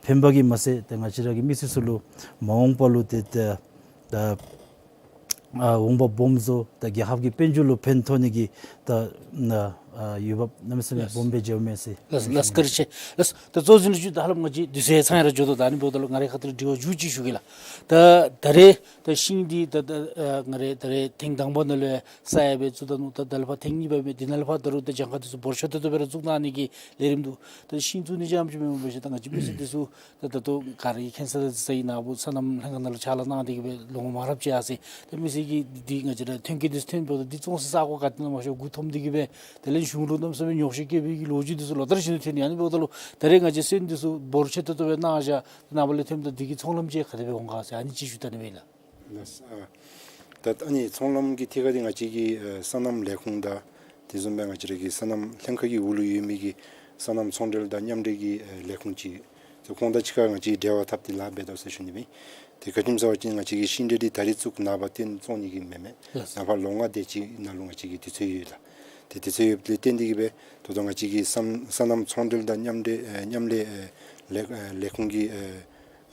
ཕན་པ་གིས་མ་ཚད་ཏེ་ང་བཅས་ར་གི་མི་སེར་ཚུ་ལུ་མ་འོངས་པ་ལུ་ཏེ་ཏེ་ད་ཨ་འོང་འབབ་སྦོམ་བཟོ་ད་རྒྱལ་ཁབ་ཀྱི་དཔལ་འབྱོར་ལུ་ཕན་ཐོགས་ནི་གི་ད་ཨ་ཨ་འོང་འབབ་གནམ་མེད་ས་མེད་ལགས། སྦོམ་སྦེ་འབྱུངམ་མས་ཟེར། ལགས་ལགས། བཀའ་དྲིན་ཆེ་ལགས། ད་གཙོ་འཛིན་ལུ་ཅིག་ད་ཧ་ལམ་ང་བཅས་དུས་ཚོད་ཚང་ཡར་འགྱོ་དོ། ད་ཨ་ནི་འབདཝ་ད་ལུ་ང་རའི་ཁ་ཐུག་ལས་དྲི་བ་མཇུག་ཅིག་ཞུ་གེ་ལགས། ད་ད་རེས་ད་ཤིང་འདི་ད་ད་ཨ་ང་རའི་ད་རེས་ཐེངས་དང་པ་ནང་ལུ་ཡང་ས་ཡ་སྦེ་བཙུགས་ད་ནུག། ད་ད་ལས་ཕར་ཐེངས་གཉིས་པ་མས། འདི་ནང་ལས་ཕར་ད་རུང་ད་གྱངས་ཁ་འདི་ཚུ་འབོར་ཆེ་ཏོག་ཏོ་སྦེ་ར་བཙུགས་གནང་ནི་གི་ལས་རིམ་འདུག། ད་ཤིང་བཙུགས་ནི་རྐྱངམ་ཅིག་མེན་པར་འབད་ཞིན་ད་ང་བཅས་མི་སེར་འདི་ཚུ་ད་ད་ལྟོ་ག་ར་གིས་མཁྱེན་ས་ད་ཅིག་ཨིན་ན་འབདཝ་སོ་ནམ་ལྷན་ཁག་ནང་ལུ་ཕྱག་ལཱ་གནང་སྟེ་གི་སྦེ་ལོ་ངོ་མང་རབས་ཅིག་ཡར་སོ་ཡི། ད་མི་སེར་གྱིས་འདི་ང་བཅས་ར་ཐོན་སྐྱེད་འདི་ཚུ་ཐོན་འབདཝ་ད་འདི་བཙོང་ས་ས་གོ་ག་ཏེ་ནང་མ་ཤེས་མགུ་འཐོམས་ཏེ་གི་སྦེ་དེ་ལས་གཞུང་ལུ་གནམ་མེད་ས་མེད་ཉོགས་བཤད་བཀོད་པའི་གི་ལོ་རྒྱུས་འདི་ཚུ་ལོ་ལྟར་བཞིན་དུ་ཐོན་ནི། ཨ་ནི་འབདཝ་ད་ལུ་ད་རེས་ང་བཅས་སོན་འདི་ཚུ་འབོར་ཆེ་ཏོག་ཏོ་སྦེ་གནང་བཞག། ནངས་པ་ལས་ཐོནམ་ད་འདི་གིས་ཚོང་ལམ་ཅིག་ག་དེ་སྦེ་འོང་ག་ཟེར་ཨ་ནི་ཅིག་ཞུ་ད་ནི་མས་ལགས། ལགས། ཨ་ད་ཨ་ནི་ཚོང་ལམ་གྱི་ཐད་ཁར་འདི་ང་བཅས་ཀྱི་ཨ་སོ་ནམ་ལས་ཁུངས་དང་དེ་བཟུམ་སྦེ་ང་བཅས་ར་གི་སོ་ནམ་ལྷན་ཁག་གི་འོག་ལུ་ཡོད་མི་གི་སོ་ནམ་ཚོང་འབྲེལ་དང་མཉམ་འབྲེལ་གྱི་ཨ་ལས་ཁུངས་ཅིག་ཏེ་ཁོང་དང་གཅིག་ཁར་ང་བཅས་འབྲེལ་བ་འཐབ་སྟེ་ལཱ་འབད་དོ་ཟེར་ཞུ་ནི་མས། ཏེ་ག་ཅི་སྨོ་ཟེར་བ་ཅིན་ང་བཅས་ཀྱི་ཤིང་འབྲས་འདི་ད་རིས་བཙུགས་ནངས་པ་བཏོན་བཙོང་ནི་གི་མེན་མས། ལགས། ནངས་པ་ལོ་ལྔ་དེ་ཅིག་ནང་ལུ་ང་བཅས་ཀྱི་དུས་ཚོད་ཡོད་ལགས། ཏེ་དུས་ཚོད་ཡོདཔ་ལས་བརྟེན་ཏེ་གི་སྦེ་ད་ལྟོ་ང་བཅས་ཀྱི་སོ་སོ་ནམ་ཚོང་འབྲེལ་དང་མཉམ་འབྲེལ་ཨེ་མཉམ་ལས་ཨེ་ལས་ཨེ་ལས་ཁུངས་ཀྱིས་ཨེ་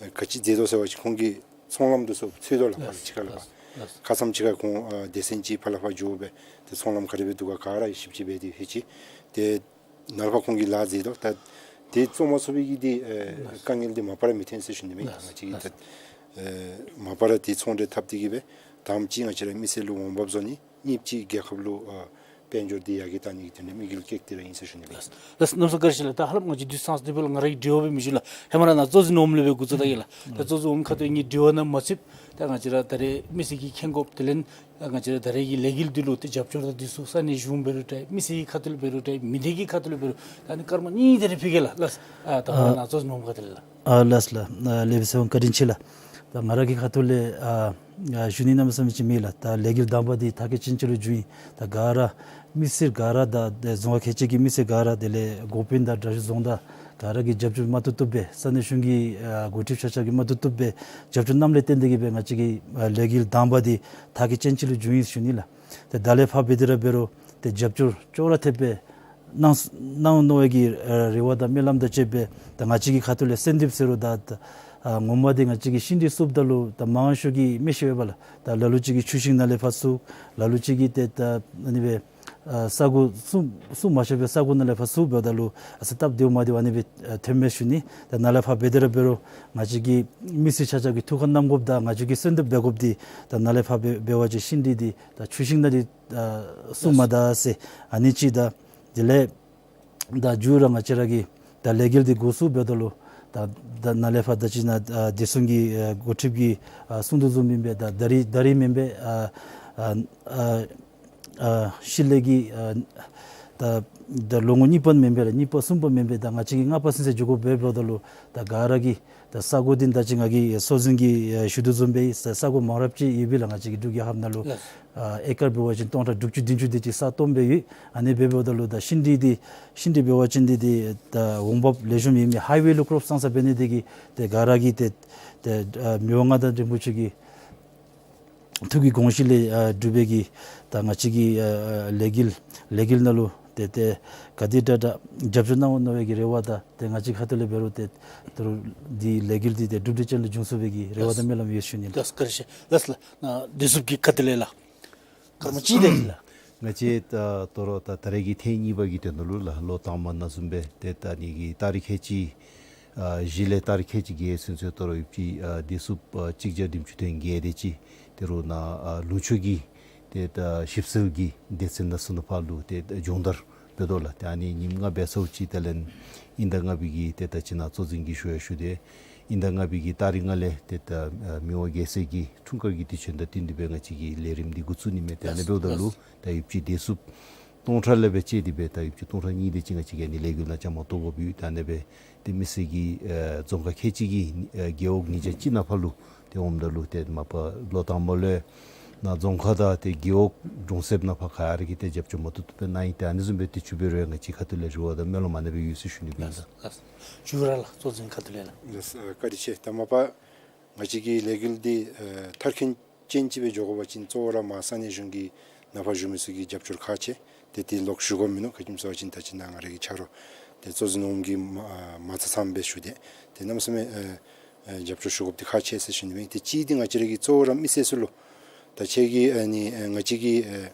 ཨེ་ག་ཅི་མཛད་དོ་ཟེར་བ་ཅིན་ཁོང་གིས་ཚོང་ལམ་འདི་ཚུ་འཚོལ་དོ་ལགས། ཕར་ལགས་ཕྱི་ཁ་ལས་ཕར། ལགས། ཁ་ཙ་ཅིག་ཁར་ཁོང་ཨ་སྡེ་ཚན་ཅིག་ཕར་ལས་ཕར་འགྱོ་སྦེ་ཏེ་ཚོང་ལམ་ག་དེ་སྦེ་འདུག་ག་ག་ར་ཞིབ་དཔྱད་འབད་དེ་ལྷོད་ཅི། ཏེ་ནངས་པ་ཁོང་གིས་ལཱ་མཛད་དོ། ད་དེ་བཙོང་མ་ཚུགས་པའི་གི་འདི་ཨེ་ལགས། དཀའ་ངལ་འདི་མ་པ་ར་མི་ཐོན་ཟེར་ཞུ་ནི་མས། ལགས། ང་བཅས་ཀྱིས་ལགས། ད་ཨེ་མ་པ་ར་ཏེ་ཚོང་འབྲེལ་འཐབ་སྟེ་གི་སྦེ་དང་པ་ཅིག་ང་བཅས་ར་མི་སེར་ལུ་འོང་འབབ་བཟོ་ནི། གཉིས་པ་ཅིག་རྒྱལ་ཁབ་ལུ་ཨ་ དཔལ་འབྱོར་འདི་ཡར་རྒྱས་བཏང་ནི་གི་དོན་ལས་དམིགས་ཡུལ་བསྐྱེད་དེ་ར་ཨིན་ཟེར་ཞུ་ནི་ལགས། ལགས་སོ། གནམ་མེད་ས་མེད་བཀའ་དྲིན་ཆེ་ལགས། ད་ཧ་ལམ་ང་བཅས་དུས་ཚོད་ཚང་སྟེ་འབདཝ་ལས་ང་རའི་དྲི་བ་སྦེ་མི་ཞུ་ལགས། ཧེ་མ་ར་ནཱ་གཙོ་འཛིན་འོགམ་ལས་སྦེ་འགོ་བཙུགས་ད་ཡི་ལགས། ད་གཙོ་འཛིན་འོགམ་ཁ་ཐུག་ངེའི་དྲི་བ་ནང་མ་ཚུདཔ་ད་ང་བཅས་ར་ད་རེས་མི་སེར་གྱིས་མཁྱེན་དགོཔ་དེ་ལས་ང་བཅས་ར་ད་རེས་ཀྱི་ལས་འགུལ་འདི་ལུ་ཏེ་རྒྱབ་སྐྱོར་དང་འདི་ཚུ་ས་གནས་གཞུང་འབད་རུང་འདྲ་མི་སེར་གྱི་ཁ་ཐུག་ལས་འབད་རུང་འདྲ་མི་སྡེ་གི་ཁ་ཐུག་ལས་འབད་རུང་འདྲ་ད་ཨ་ནི་སྐར་མ་གཉིས་ད་རེས་ཕུལ་གེ་ལགས། ལགས་སོ། ཨ་ད་ཨ་ནཱ་གཙོ་འཛིན་འོགམ་ཁ་ཐུག་ལས་ལགས། ཨ་ལགས་ལགས། ཨ་ལས་འབད་ཟེར་བཀའ་དྲིན་ཆེ་ལགས། ད་ང་ར་གི་ཁ་ཐུག་ལས་ཨ་ཨ་ཞུ་ནི་གནམ་མེད་ས་མེད་ཅིག་མེད་ལགས། ད་ལས་འགུལ་དང་པ་འདི་མཐར་འཁྱོལ་ཅན་ཅིག་ལུ་འགྱོ་ཡི། ད་ག་ར་མི་སེར་ག་ར་དང་ཏེ་རྫོང་ཁག་ཁལ་གཅིག་གི་མི་སེར་ག་ར་དེ་ལས་འགོ་དཔོན་དང་དྲག་ཤོས་རྫོང་བདག་ག་ར་གིས་རྒྱབ་སྐྱོར་མ་བཏུབ་བཏུབ་སྦེ་ས་གནས་གཞུང་གི་ཨ་འགོ་ཁྲིདཔ་ཆ་ཁྱབ་ཀྱིས་མ་བཏུབ་བཏུབ་སྦེ་རྒྱབ་སྐྱོར་གནངམ་ལས་བརྟེན་ཏེ་གིས་སྦེ་ང་བཅས་ཀྱི་ཨ་ལས་འགུལ་དང་པ་འདི་མཐར་འཁྱོལ་ཅན་ཅིག་ལུ་འགྱོ་ཡི་ཟེར་ཞུ་ནི་ལགས། ཏེ་ད་ལས་ཕར་འབད་དེ་ར་འབད་རུང་ཏེ་རྒྱབ་སྐྱོར་ཅོག་ར་འཐདཔ་སྦེ་གནང་གནང་ནི་གི་ཨ་རེ་བ་དང་སྨོན་ལམ་དང་བཅསཔ་སྦེ་ད་ང་བཅས་ཀྱི་ཁ་ཐུག་ལས་གསོལ་འདེབས་ཟེར་རུང་ད་ད་ཨ་ངོ་མ་འདི་ང་བཅས་ཀྱིས་ཤིང་འབྲས་བསུབ་ད་ལུ་ད་མང་ཤོས་ཀྱིས་མི་ཤེས་པས་ལགས། ད་ལ་ལུ་ཅིག་གིས་ཆུ་ཤིང་ནང་ལས་ཕར་བསུབ། ལ་ལུ་ཅིག་གིས་ཏེ་ད་ཨ་ནི་སྦེ་ཨ་ས་གོ་བསུབ་བསུབ་མ་ཤེས་པར་ས་གོ་ནང་ལས་ཕར་བསུབ་འབདཝ་ད་ལུ་ཨ་ས་སྟབས་བདེཝ་མ་བདེཝ་ཨ་ནི་སྦེ་ཨ་ཐོནམ་མས་ཞུ་ནི། ད་ནཱ་ལས་ཕར་འབད་དེ་ར་འབད་རུང་ང་བཅས་ཀྱི་མི་སེར་ཆ་ཁྱབ་ཀྱིས་ཐུགས་ཁར་བསྣམ་དགོཔ་དང་ང་བཅས་ཀྱིས་གསོལ་འདེབས་འབད་དགོཔ་འདི་ད་ནཱ་ལས་ཕར་འབད་འབད་བ་ཅིན་ཤིང་འབྲས་འདི་ད་ཆུ་ཤིང་ནང་འདི་ཨ་བསུབ་མ་ད་ཟེར་ཨ་ནི་ཅིག་དང་དེ་ལས་ད་མཇུག་ར་ང་བཅས་ར་གི་ད་ལས་འགུལ་འདི་འགོ་བཙུགས་འབདཝ་ད་ལུ་ད་ད་ནཱ་ལས་ཕར་ད་ཅི་ནཱ་ཨ་བདེ་སྲུང་གི་ཨ་འགོ་ཁྲིདཔ་གིས་ཨ་གསུང་དོ་བཟུམ་ཨིན་པས། ད་ད་རིས་ད་རིས་མེན་པས། ཨ་ཨ་ཨ་ཨ་ཤུལ་ལས་ཀྱི་ཨ་ད་ད་ལོ་ངོ་གཉིས་པ་མེན་པས་ལགས། གཉིས་པ་གསུམ་པ་མེན་པས། ད་ང་བཅས་ཀྱིས་ལྔ་པ་ཚུན་ཚོད་འགྱོ་དགོཔ་འབདཝ་ད་ལུ་ད་ག་ར་གིས་ད་ས་གོ་འདི་ད་ཅི་ང་གིས་ཚོགས་འཛིན་གྱིས་ཨ་ཞུ་དོ་བཟུམ་སྦེ་ས་ས་གོ་མང་རབས་ཅིག་ཡོད་པས་ལགས། ང་བཅས་ཀྱི་འབྲུག་རྒྱལ་ཁབ་ནང་ལུ་ལགས། ཨ་ཨེ་ཀར་འབད་བ་ཅིན་སྟོང་ཕྲག་དྲུག་ཅུ་བདུན་ཅུ་དེ་ཅིག་ས་སྟོངམ་སྦེ་ཡོད། ཨ་ནི་འབདཝ་ད་ལུ་ད་ཤིང་འབྲས་འདི་ཤིང་འབྲས་འབད་བ་ཅིན་འདི་འདི་ད་འོང་འབབ་ལེགས་ཤོམ་ཨིན་མས། ཧའི་ཝེ་ལུ་ཀྲོཔ་བསང་ས་འབད་ནི་དེ་གིས་ཏེ་ག་ར་གིས་ཏེ་ཏེ་ཨ་མི་དབང་མངའ་བདག་རིན་པོ་ཆེ་གི་ཐུགས་ཀྱི་དགོངས་གཞི་ལས་ཨ་གྲུབ་པའི་གི་ད་ང་བཅས་ཀྱི་ཨ་ཨ་ལས་འགུལ་ལས་འགུལ་ནང་ལུ་ཏེ་ཏེ་ག་དེ་དྲག་དྲག་རྒྱབ་སྐྱོར་གནང་འོང་མནོ་བའི་གི་རེ་བ་དང་ཏེ་ང་བཅས་ཁ་ཐུག་ལས་འབད་རུང་ཏེ་ད་རུང་འདི་ལས་འགུལ་འདི་ཏེ་གྲུབ་འབྲས་ཅན་ལུ་འགྱུར་ཚུགས་པའི་གི་རེ་བ་དང་སྨོན་ལམ་ཡོད་ཞུ་ནི་ལགས། ལགས་སོ། བཀའ་དྲིན་ཆེ་ལགས། ད་ལགས་སོ་ལགས། ནཱ་བདེ་སྲུངཔ་གི་ཁ་ཐུག་ལས་ལགས། སྐར་མ་གཅིག་དེ་ལགས། ང་བཅས་ད་དོ་རུང་ད་ད་རེས་ཀྱི་ཐེངས་གཉིས་པ་གི་དོན་ལུ་ལགས་ལོ་དང་པ་ནང་བཟུམ་སྦེ་ཏེ་ད་ཨ་ནི་གི་ཏ་རིག་ཁལ་གཅིག་ཨ་བཞི་ལས་ཏ་རིག་ཁལ་གཅིག་བརྒྱད་ཚུན་ཚོད་དོ་རུང་ཡོདཔ་ཅིག་ཨ་བདེ་སྲུངཔ་ཨ་གཅིག་བརྒྱ་དྲུག་ཅུ་དོན་བརྒྱད་དེ་ཅིག་ཏེ་རུང་ནཱ་ཨ་ལུང་ཕྱོགས་ཀྱི་ཏེ་ད་ཞིབ་འཚོལ་གྱི་སྡེ་ཚན་ནང་ཚུ་ནང་ཕར་ལུ་ཏེ་ད་སྦྱོང་བརྡར་འབད་དོ་ལགས། ཏེ་ཨ་ནི་ཉིནམ་ལྔ་འབད་ཚརཝ་ཅིག་ད་ལན་དབྱིན་ཟླ་ལྔ་པའི་གི་ཏེ་ད་ཅི་ནཱ་གཙོ་འཛིན་གྱིས་ཞུ་ཡང་ཞུ་སྟེ་དབྱིན་ཟླ་ལྔ་པའི་གི་ཏ་རིག་ལྔ་ལས་ཏེ་ད་ཨ་མི་དབང་རྒྱལ་སྲས་ཀྱི་འཁྲུངས་སྐར་གྱི་དུས་ཆེན་དང་བསྟུན་ཏེ་སྦེ་ང་བཅས་ཀྱི་ལས་རིམ་འདི་འགོ་བཙུགས་ནི་མས། ཏེ་ཨ་ནི་འབདཝ་ད་ལུ་ད་ཡོདཔ་ཅིག་བདེ་སྲུངཔ་སྟོང་ཕྲག་ལས་སྦེ་བཅད་དེ་སྦེ་ད་ཡོདཔ་ཅིག་སྟོང་ཕྲག་གཉིས་དེ་ཅིག་ང་བཅས་ཀྱིས་ཨ་ནི་ལས་འགུལ་ནང་བཅའ་མར་གཏོགས་དགོཔ་ཡོད། ད་ཨ་ནི་སྦེ་ཏེ་མི་སེར་གྱིས་ཨེ་རྫོང་ཁག་ཁལ་གཅིག་གི་ཨེ་རྒེད་འོག་ཉིས་བརྒྱ་གཅིག་ནང་ཕར་ལུ་ཏེ་འོངམ་ད་ལུ་ཏེ་མ་པ་ལོ་དང་པ་ལུ་ནཱ་རྫོང་ཁག་དང་ཏེ་རྒེད་འོག་གྲོང་གསེབ་ནང་ཕར་ག་ར་གིས་ཏེ་རྒྱབ་སྐྱོར་མ་ཐུབ་ཐུབ་སྦེ་གནང་ཡི། ཏེ་ཨ་ནི་བཟུམ་སྦེ་ཏེ་ཚུ་འབད་རུང་ཡང་ང་བཅས་ཁ་ཐུག་ལས་རེ་བ་དང་སྨོན་ལམ་ཨ་ནི་སྦེ་ཡོད་ཟེར་ཞུ་ནི་ཨིན་ལགས། ལགས་སོ། ལགས་སོ། མཇུག་ར་ལགས་གཙོ་འཛིན་ཁ་ཐུག་ལས་ལགས། ལགས་སོ། བཀའ་དྲིན་ཆེ། ད་མ་པ་ང་བཅས་ཀྱི་ལས་འགུལ་འདི་ཨེ་མཐར་འཁྱོལ་ཅན་ཅིག་སྦེ་འགྱོ་དགོ་པ་ཅིན་གཙོ་བོ་ར་མར་ས་གནས་གཞུང་གི་ནང་ཕར་བཞུགས་མི་ཚུ་གི་རྒྱབ་སྐྱོར་ཁག་ཆེ། ཏེ་དེ་ལོག་ཞུ་དགོཔ་མིན་ནུག། ག་ཅི་སྨོ་ཟེར་བ་ཅིན་ད་ཅི་ནཱ་ང་ར་གི་ཆ་རོགས་ཏེ་གཙོ་འཛིན་འོགམ་གི་མ་ཨ་མ་ཚང་ཚངམ་སྦེ་ཞུ་སྟེ་ཏེ་གནམ་མེད་ས་མེད་ཨེ་ཨེ་རྒྱབ་སྐྱོར་ཞུ་དགོཔ་འདི་ཁག་ཆེ་ཟེར་ཞུ་ནི་མས། ཏེ་གཅིག་འདི་ང་བཅས་ར་གི་གཙོ་བོ་ར་མི་སེར་ཚུ་ལུ་ད་ཁྱེད་ཀྱིས་ཨ་ནི་ཨེ་ང་བཅས་ཀྱི་ཨེ་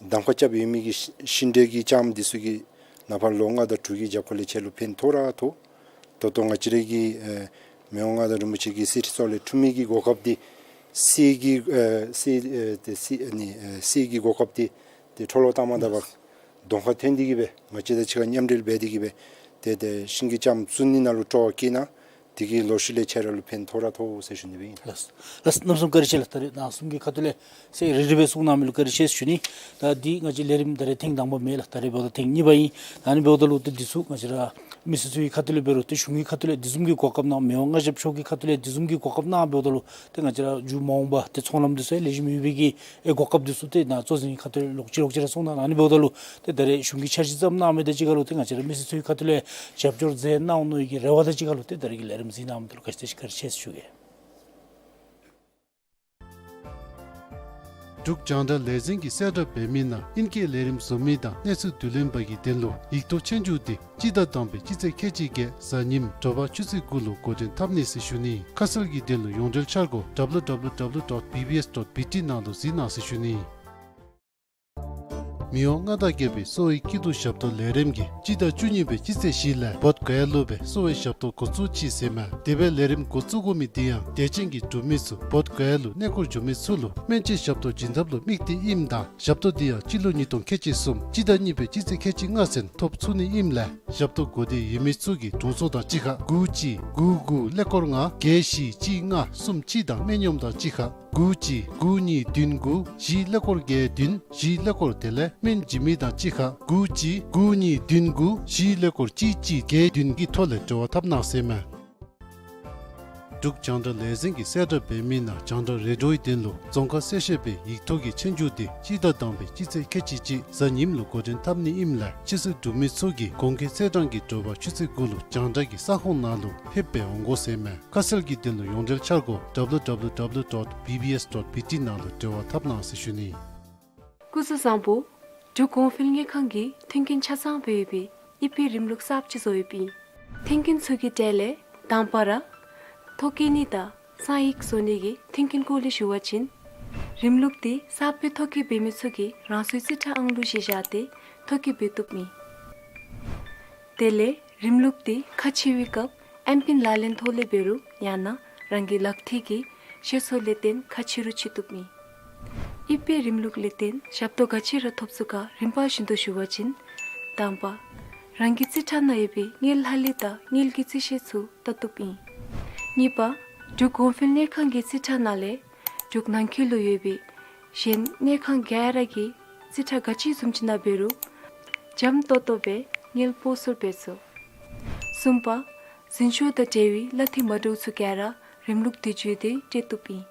གདམ་ཁ་རྐྱབ་ཡོད་མི་གི་ཤི་ཤིང་འབྲས་ཀྱི་ལྕངམ་འདི་ཚུ་གིས་ནངས་པ་ལོ་ལྔ་དང་དྲུག་གི་རྒྱབ་ཁ་ལས་ཁྱེད་ལུ་ཕན་ཐོགས་ར་ཐོགས། ད་ལྟོ་ང་བཅས་ར་གི་ཨེ་མི་དབང་མངའ་བདག་རིན་པོ་ཆེ་གི་གསེར་ཁྲི་ཚོགས་ལས་འཁྲུངས་མི་གི་གོ་སྐབས་འདི་གསེར་གྱི་ཨེ་གསེར་ཨེ་ཏེ་གསེར་ཨ་ནི་ཨེ་གསེར་གྱི་གོ་སྐབས་འདི་ཏེ་འཕྲོ་བརླག་བཏང་མ་ད་པར་གདོང་ཁར་ཐོན་ཏེ་གིས་སྦེ་ང་བཅས་དང་གཅིག་ཁར་མཉམ་འབྲེལ་འབད་དེ་གིས་སྦེ་ཏེ་ཏེ་ཤིང་གི་ལྕངམ་བཙུགས་ནི་ནང་ལུ་སྤྲོ་བ་བསྐྱེད་གནང་། དེ་གིས་ལོག་ཤུལ་ལས་ཁྱེད་ར་ལུ་ཕན་ཐོགས་ར་ཐོགས་ཟེར་ཞུ་ནི་སྦེ་ཨིན། ལགས་སོ། ལགས་སོ། གནམ་མེད་ས་མེད་བཀའ་དྲིན་ཆེ་ལགས། ད་རེས་ནཱ་གསུམ་གྱི་ཁ་ཐུག་ལས་ཟེར་རེ་རེ་སྦེ་གསུང་གནང་མི་ལུ་བཀའ་དྲིན་ཆེ་ཟེར་ཞུ་ནི། ད་འདི་ང་བཅས་ལས་རིམ་ད་རེས་ཐེངས་དང་པ་མེན་ལགས། ད་རེས་འབདཝ་ད་ཐེངས་གཉིས་པ་ཨིན། ད་ཨ་ནི་འབདཝ་ད་ལུ་ཏེ་འདི་ཚུ་ང་བཅས་ར་མི་སེར་ཚུ་གི་ཁ་ཐུག་ལས་འབད་རུང་ཏེ་གཞུང་གི་ཁ་ཐུག་ལས་འདི་བཟུམ་གྱི་གོ་སྐབས་གནང་། མི་དབང་མངའ་ཞབས་མཆོག་གི་ཁ་ཐུག་ལས་འདི་བཟུམ་གྱི་གོ་སྐབས་གནང་འབདཝ་ད་ལུ་ཏེ་ང་བཅས་ར་མཇུག་མ་འོངས་པ་ཏེ་ཚོང་ལམ་འདི་ཚུ་ཡང་ལེགས་ཤོམ་ཡོད་པའི་གི་ཨེ་གོ་སྐབས་འདི་ཚུ་ཏེ་ནཱ་གཙོ་འཛིན་གྱི་ཁ་ཐུག་ལས་ལོག་ཅི་ལོག་ཅི་ར་གསུང་གནང་། ཨ་ནི་འབདཝ་ད་ལུ་ཏེ་ད་རེས་གཞུང་གིས་འཆར་གཞི་བརྩམ་གནང་མི་དང་གཅིག་ཁར་ལུ་ཏེ་ང་བཅས་ར་མི་སེར་ཚུ་གི་ཁ་ཐུག་ལས་རྒྱབ་སྐྱོར་མཛད་གནང་འོང་མནོ་བའི་གི་རེ་བ་དང་གཅིག་ཁར་ལུ་ཏེ་ད་རེས་ཀྱི་ལས་རིམ་གཟིགས་གནང་མི་འདི་ལུ་བཀའ་དྲིན་ཆེ་ཟེར་ཞུ་གེ། འབྲུག་རྒྱང་བསྒྲགས་ལས་འཛིན་གྱིས་གསལ་བསྒྲགས་འབད་མི་ནང་ཨིང་སྐད་ལས་རིམ་བཟོ་མི་དང་གནས་ཚུལ་བསྡུ་ལེན་པ་གི་དོན་ལུ་ཡིག་ཐོག་ཆོས་རྒྱུགས་འདི་སྤྱི་ཟླ་དང་པའི་སྤྱི་ཚེས་ཁལ་གཅིག་བརྒྱད་གཟའ་ཉིམ་དྲོ་པ་ཆུ་ཚོད་དགུ་ལུ་འགོ་འདྲེན་འཐབ་ནི་ཟེར་ཞུ་ནི། ཁ་གསལ་གྱི་དོན་ལུ་ཡོངས་འབྲེལ་འཆར་སྒོ་W W W dot B B S dot B T ནང་དུ་གཟིགས་གནང་ཟེར་ཞུ་ནི། མི་དབང་མངའ་བདག་རྒྱལ་པོའི་གསོ་བའི་སྐྱིད་སྡུག་ཞབས་ཏོག་ལས་རིམ་གྱིས་སྤྱི་ཟླ་བཅུ་གཉིས་པའི་སྤྱི་ཚེས་བཞི་ལས་བོདྷ་ག་ཡ་ལུ་སྦེ་གསོ་བའི་ཞབས་ཏོག་འགོ་བཙུགས་ཅི་ཟེར་མས། དེ་སྦེ་ལས་རིམ་འགོ་བཙུགས་དགོ་མི་དེ་ཡང་དད་ཅན་གྱི་འབྲུག་མི་ཚུ་བོདྷ་ག་ཡ་ལུ་གནས་སྐོར་འགྱོ་མི་ཚུ་ལུ་སྨན་བཅོས་ཞབས་ཏོག་བྱིན་ཐབས་ལུ་དམིགས་ཏེ་ཨིནམ་ད་ཞབས་ཏོག་དེ་ཡང་སྤྱི་ལོ་ཉིས་སྟོང་ཁལ་གཅིག་གསུམ་སྤྱི་ཟླ་གཉིས་པའི་སྤྱི་ཚེས་ཁལ་གཅིག་ལྔ་ཚུན་ཐོབ་ཚུགས་ནི་ཨིནམ་ལས་ཞབས་ཏོག་དགོས་འདོད་ཡོད་མི་ཚུ་གིས་དྲུང་འཚོ་དང་གཅིག་ཁར་དགུ་གཅིག་དགུ་དགུ་ཀླད་ཀོར་ལྔ་བརྒྱད་བཞི་གཅིག་ལྔ་གསུམ་གཅིག་དང་སྨན་གཡོགམ་དང་གཅིག་ཁར་དགུ་གཅིག་དགུ་གཉིས་བདུན་དགུ་བཞི་ཀླད་ཀོར་བརྒྱད་བདུན་བཞི་ཀླད་ཀོར་དེ་ལས་སྨན་བྱིན་མི་དང་གཅིག་ཁར་དགུ་གཅིག་དགུ་གཉིས་བདུན་དགུ་བཞི་ཀླད་ཀོར་གཅིག་གཅིག་བརྒྱད་བདུན་གྱི་ཐོག་ལས་འབྲེལ་བ་འཐབ་གནང་ཟེར་མས། འབྲུག་རྒྱང་བསྒྲགས་ལས་འཛིན་གྱིས་གསལ་བསྒྲགས་འབད་མི་ནང་རྒྱང་བསྒྲགས་རེ་ཌིའོའི་དོན་ལུ་རྫོང་ཁ་གསལ་བཤད་པའི་ཡིག་ཐོག་གི་ཆོས་རྒྱུགས་དེ་སྤྱི་ཟླ་དང་པའི་སྤྱི་ཚེས་ཁལ་གཅིག་གཅིག་གཟའ་ཉིམ་ལུ་འགོ་འདྲེན་འཐབ་ནི་ཨིནམ་ལས་ཕྱི་སོའི་འབྲུག་མི་ཚུ་གིས་གོང་འཁོད་ཚེས་གྲངས་ཀྱི་དྲོ་པ་ཆུ་ཚོད་དགུ་ལུ་རྒྱང་བསྒྲགས་ཀྱི་ས་ཁོངས་ནང་ལུ་ཕེབས་སྦེ་འོང་དགོ་ཟེར་མས། ཁ་གསལ་གྱི་དོན་ལུ་ཡོངས་འབྲེལ་འཆར་སྒོ་W W W dot B B S dot B T ནང་ལུ་འབྲེལ་བ་འཐབ་གནང་ཟེར་ཞུ་ནི། སྐུ་གཟུགས་བཟང་པོ། འབྲུག་གོང་འཕེལ་དངུལ་ཁང་གིས་མཐུན་རྐྱེན་ཆ་ཚང་སྦེ་ཡོད་པའི་ཨི་པི་རིམ་ལུགས་གསརཔ་ཅིག་བཟོ་ཡོདཔ་ཨིན། མཐུན་རྐྱེན་ཚུ་གི་གྲས་ལས་དང་པ་ར་ཐོ་བཀོད་ནི་དང་གསང་ཡིག་བཟོ་ནི་གི་མཐུན་རྐྱེན་སྐོར་ལས་ཞུ་བ་ཅིན་རིམ་ལུགས་དེ་གསརཔ་སྦེ་ཐོ་བཀོད་འབད་མི་ཚུ་གིས་རང་སོའི་རྩིས་ཁྲ་ཨང་ལུ་གཞི་བཞག་སྟེ་ཐོ་བཀོད་འབད་བཏུབ་ཨིན། དེ་ལས་རིམ་ལུགས་དེ་ཁ་ཕྱེ་བའི་སྐབས་ཨེམ་པིན་ལག་ལེན་ཐོག་ལས་འབད་རུང་ཡང་ན་རང་གི་ལག་ཐིལ་གྱི་ཤེལ་སོ་ལས་བརྟེན་ཁ་ཕྱེ་རུང་ཕྱེ་བཏུབ་ཨིན། ཨི་པི་རིམ་ལུགས་ལས་བརྟེན་ཞབས་ཏོག་ག་ཅི་ར་ཐོབ་ཚུགས་ག་རིམ་པ་བཞིན་དུ་ཞུ་བ་ཅིན། དང་པ། རང་གི་རྩིས་ཁྲ་ནང་ཡོད་པའི་དངུལ་ལྷག་ལུས་དང་དངུལ་གྱི་རྩིས་བཤེར་ཚུ་བལྟ་བཏུབ་ཨིན། གཉིས་པ། འབྲུག་གོང་འཕེལ་དངུལ་ཁང་གི་རྩིས་ཁྲ་ནང་ལས་འབྲུག་ནང་འཁོད་ལུ་ཡོད་པའི་གཞན་དངུལ་ཁང་ག་ར་གི་རྩིས་ཁྲ་ག་ཅི་བཟུམ་ཅིག་ནང་འབད་རུང་འཇམ་ཏོང་ཏོ་སྦེ་དངུལ་སྤོ་སོར་འབད་ཚུགས། གསུམ་པ། འཛིན་སྐྱོང་དང་འབྲེལ་བའི་གླ་འཐུས་མ་འདྲཝ་ཚུ་ག་ར་རིམ་ལུགས་དེ་བརྒྱུད་དེ་སྤྲོད་བཏུབ་ཨིན།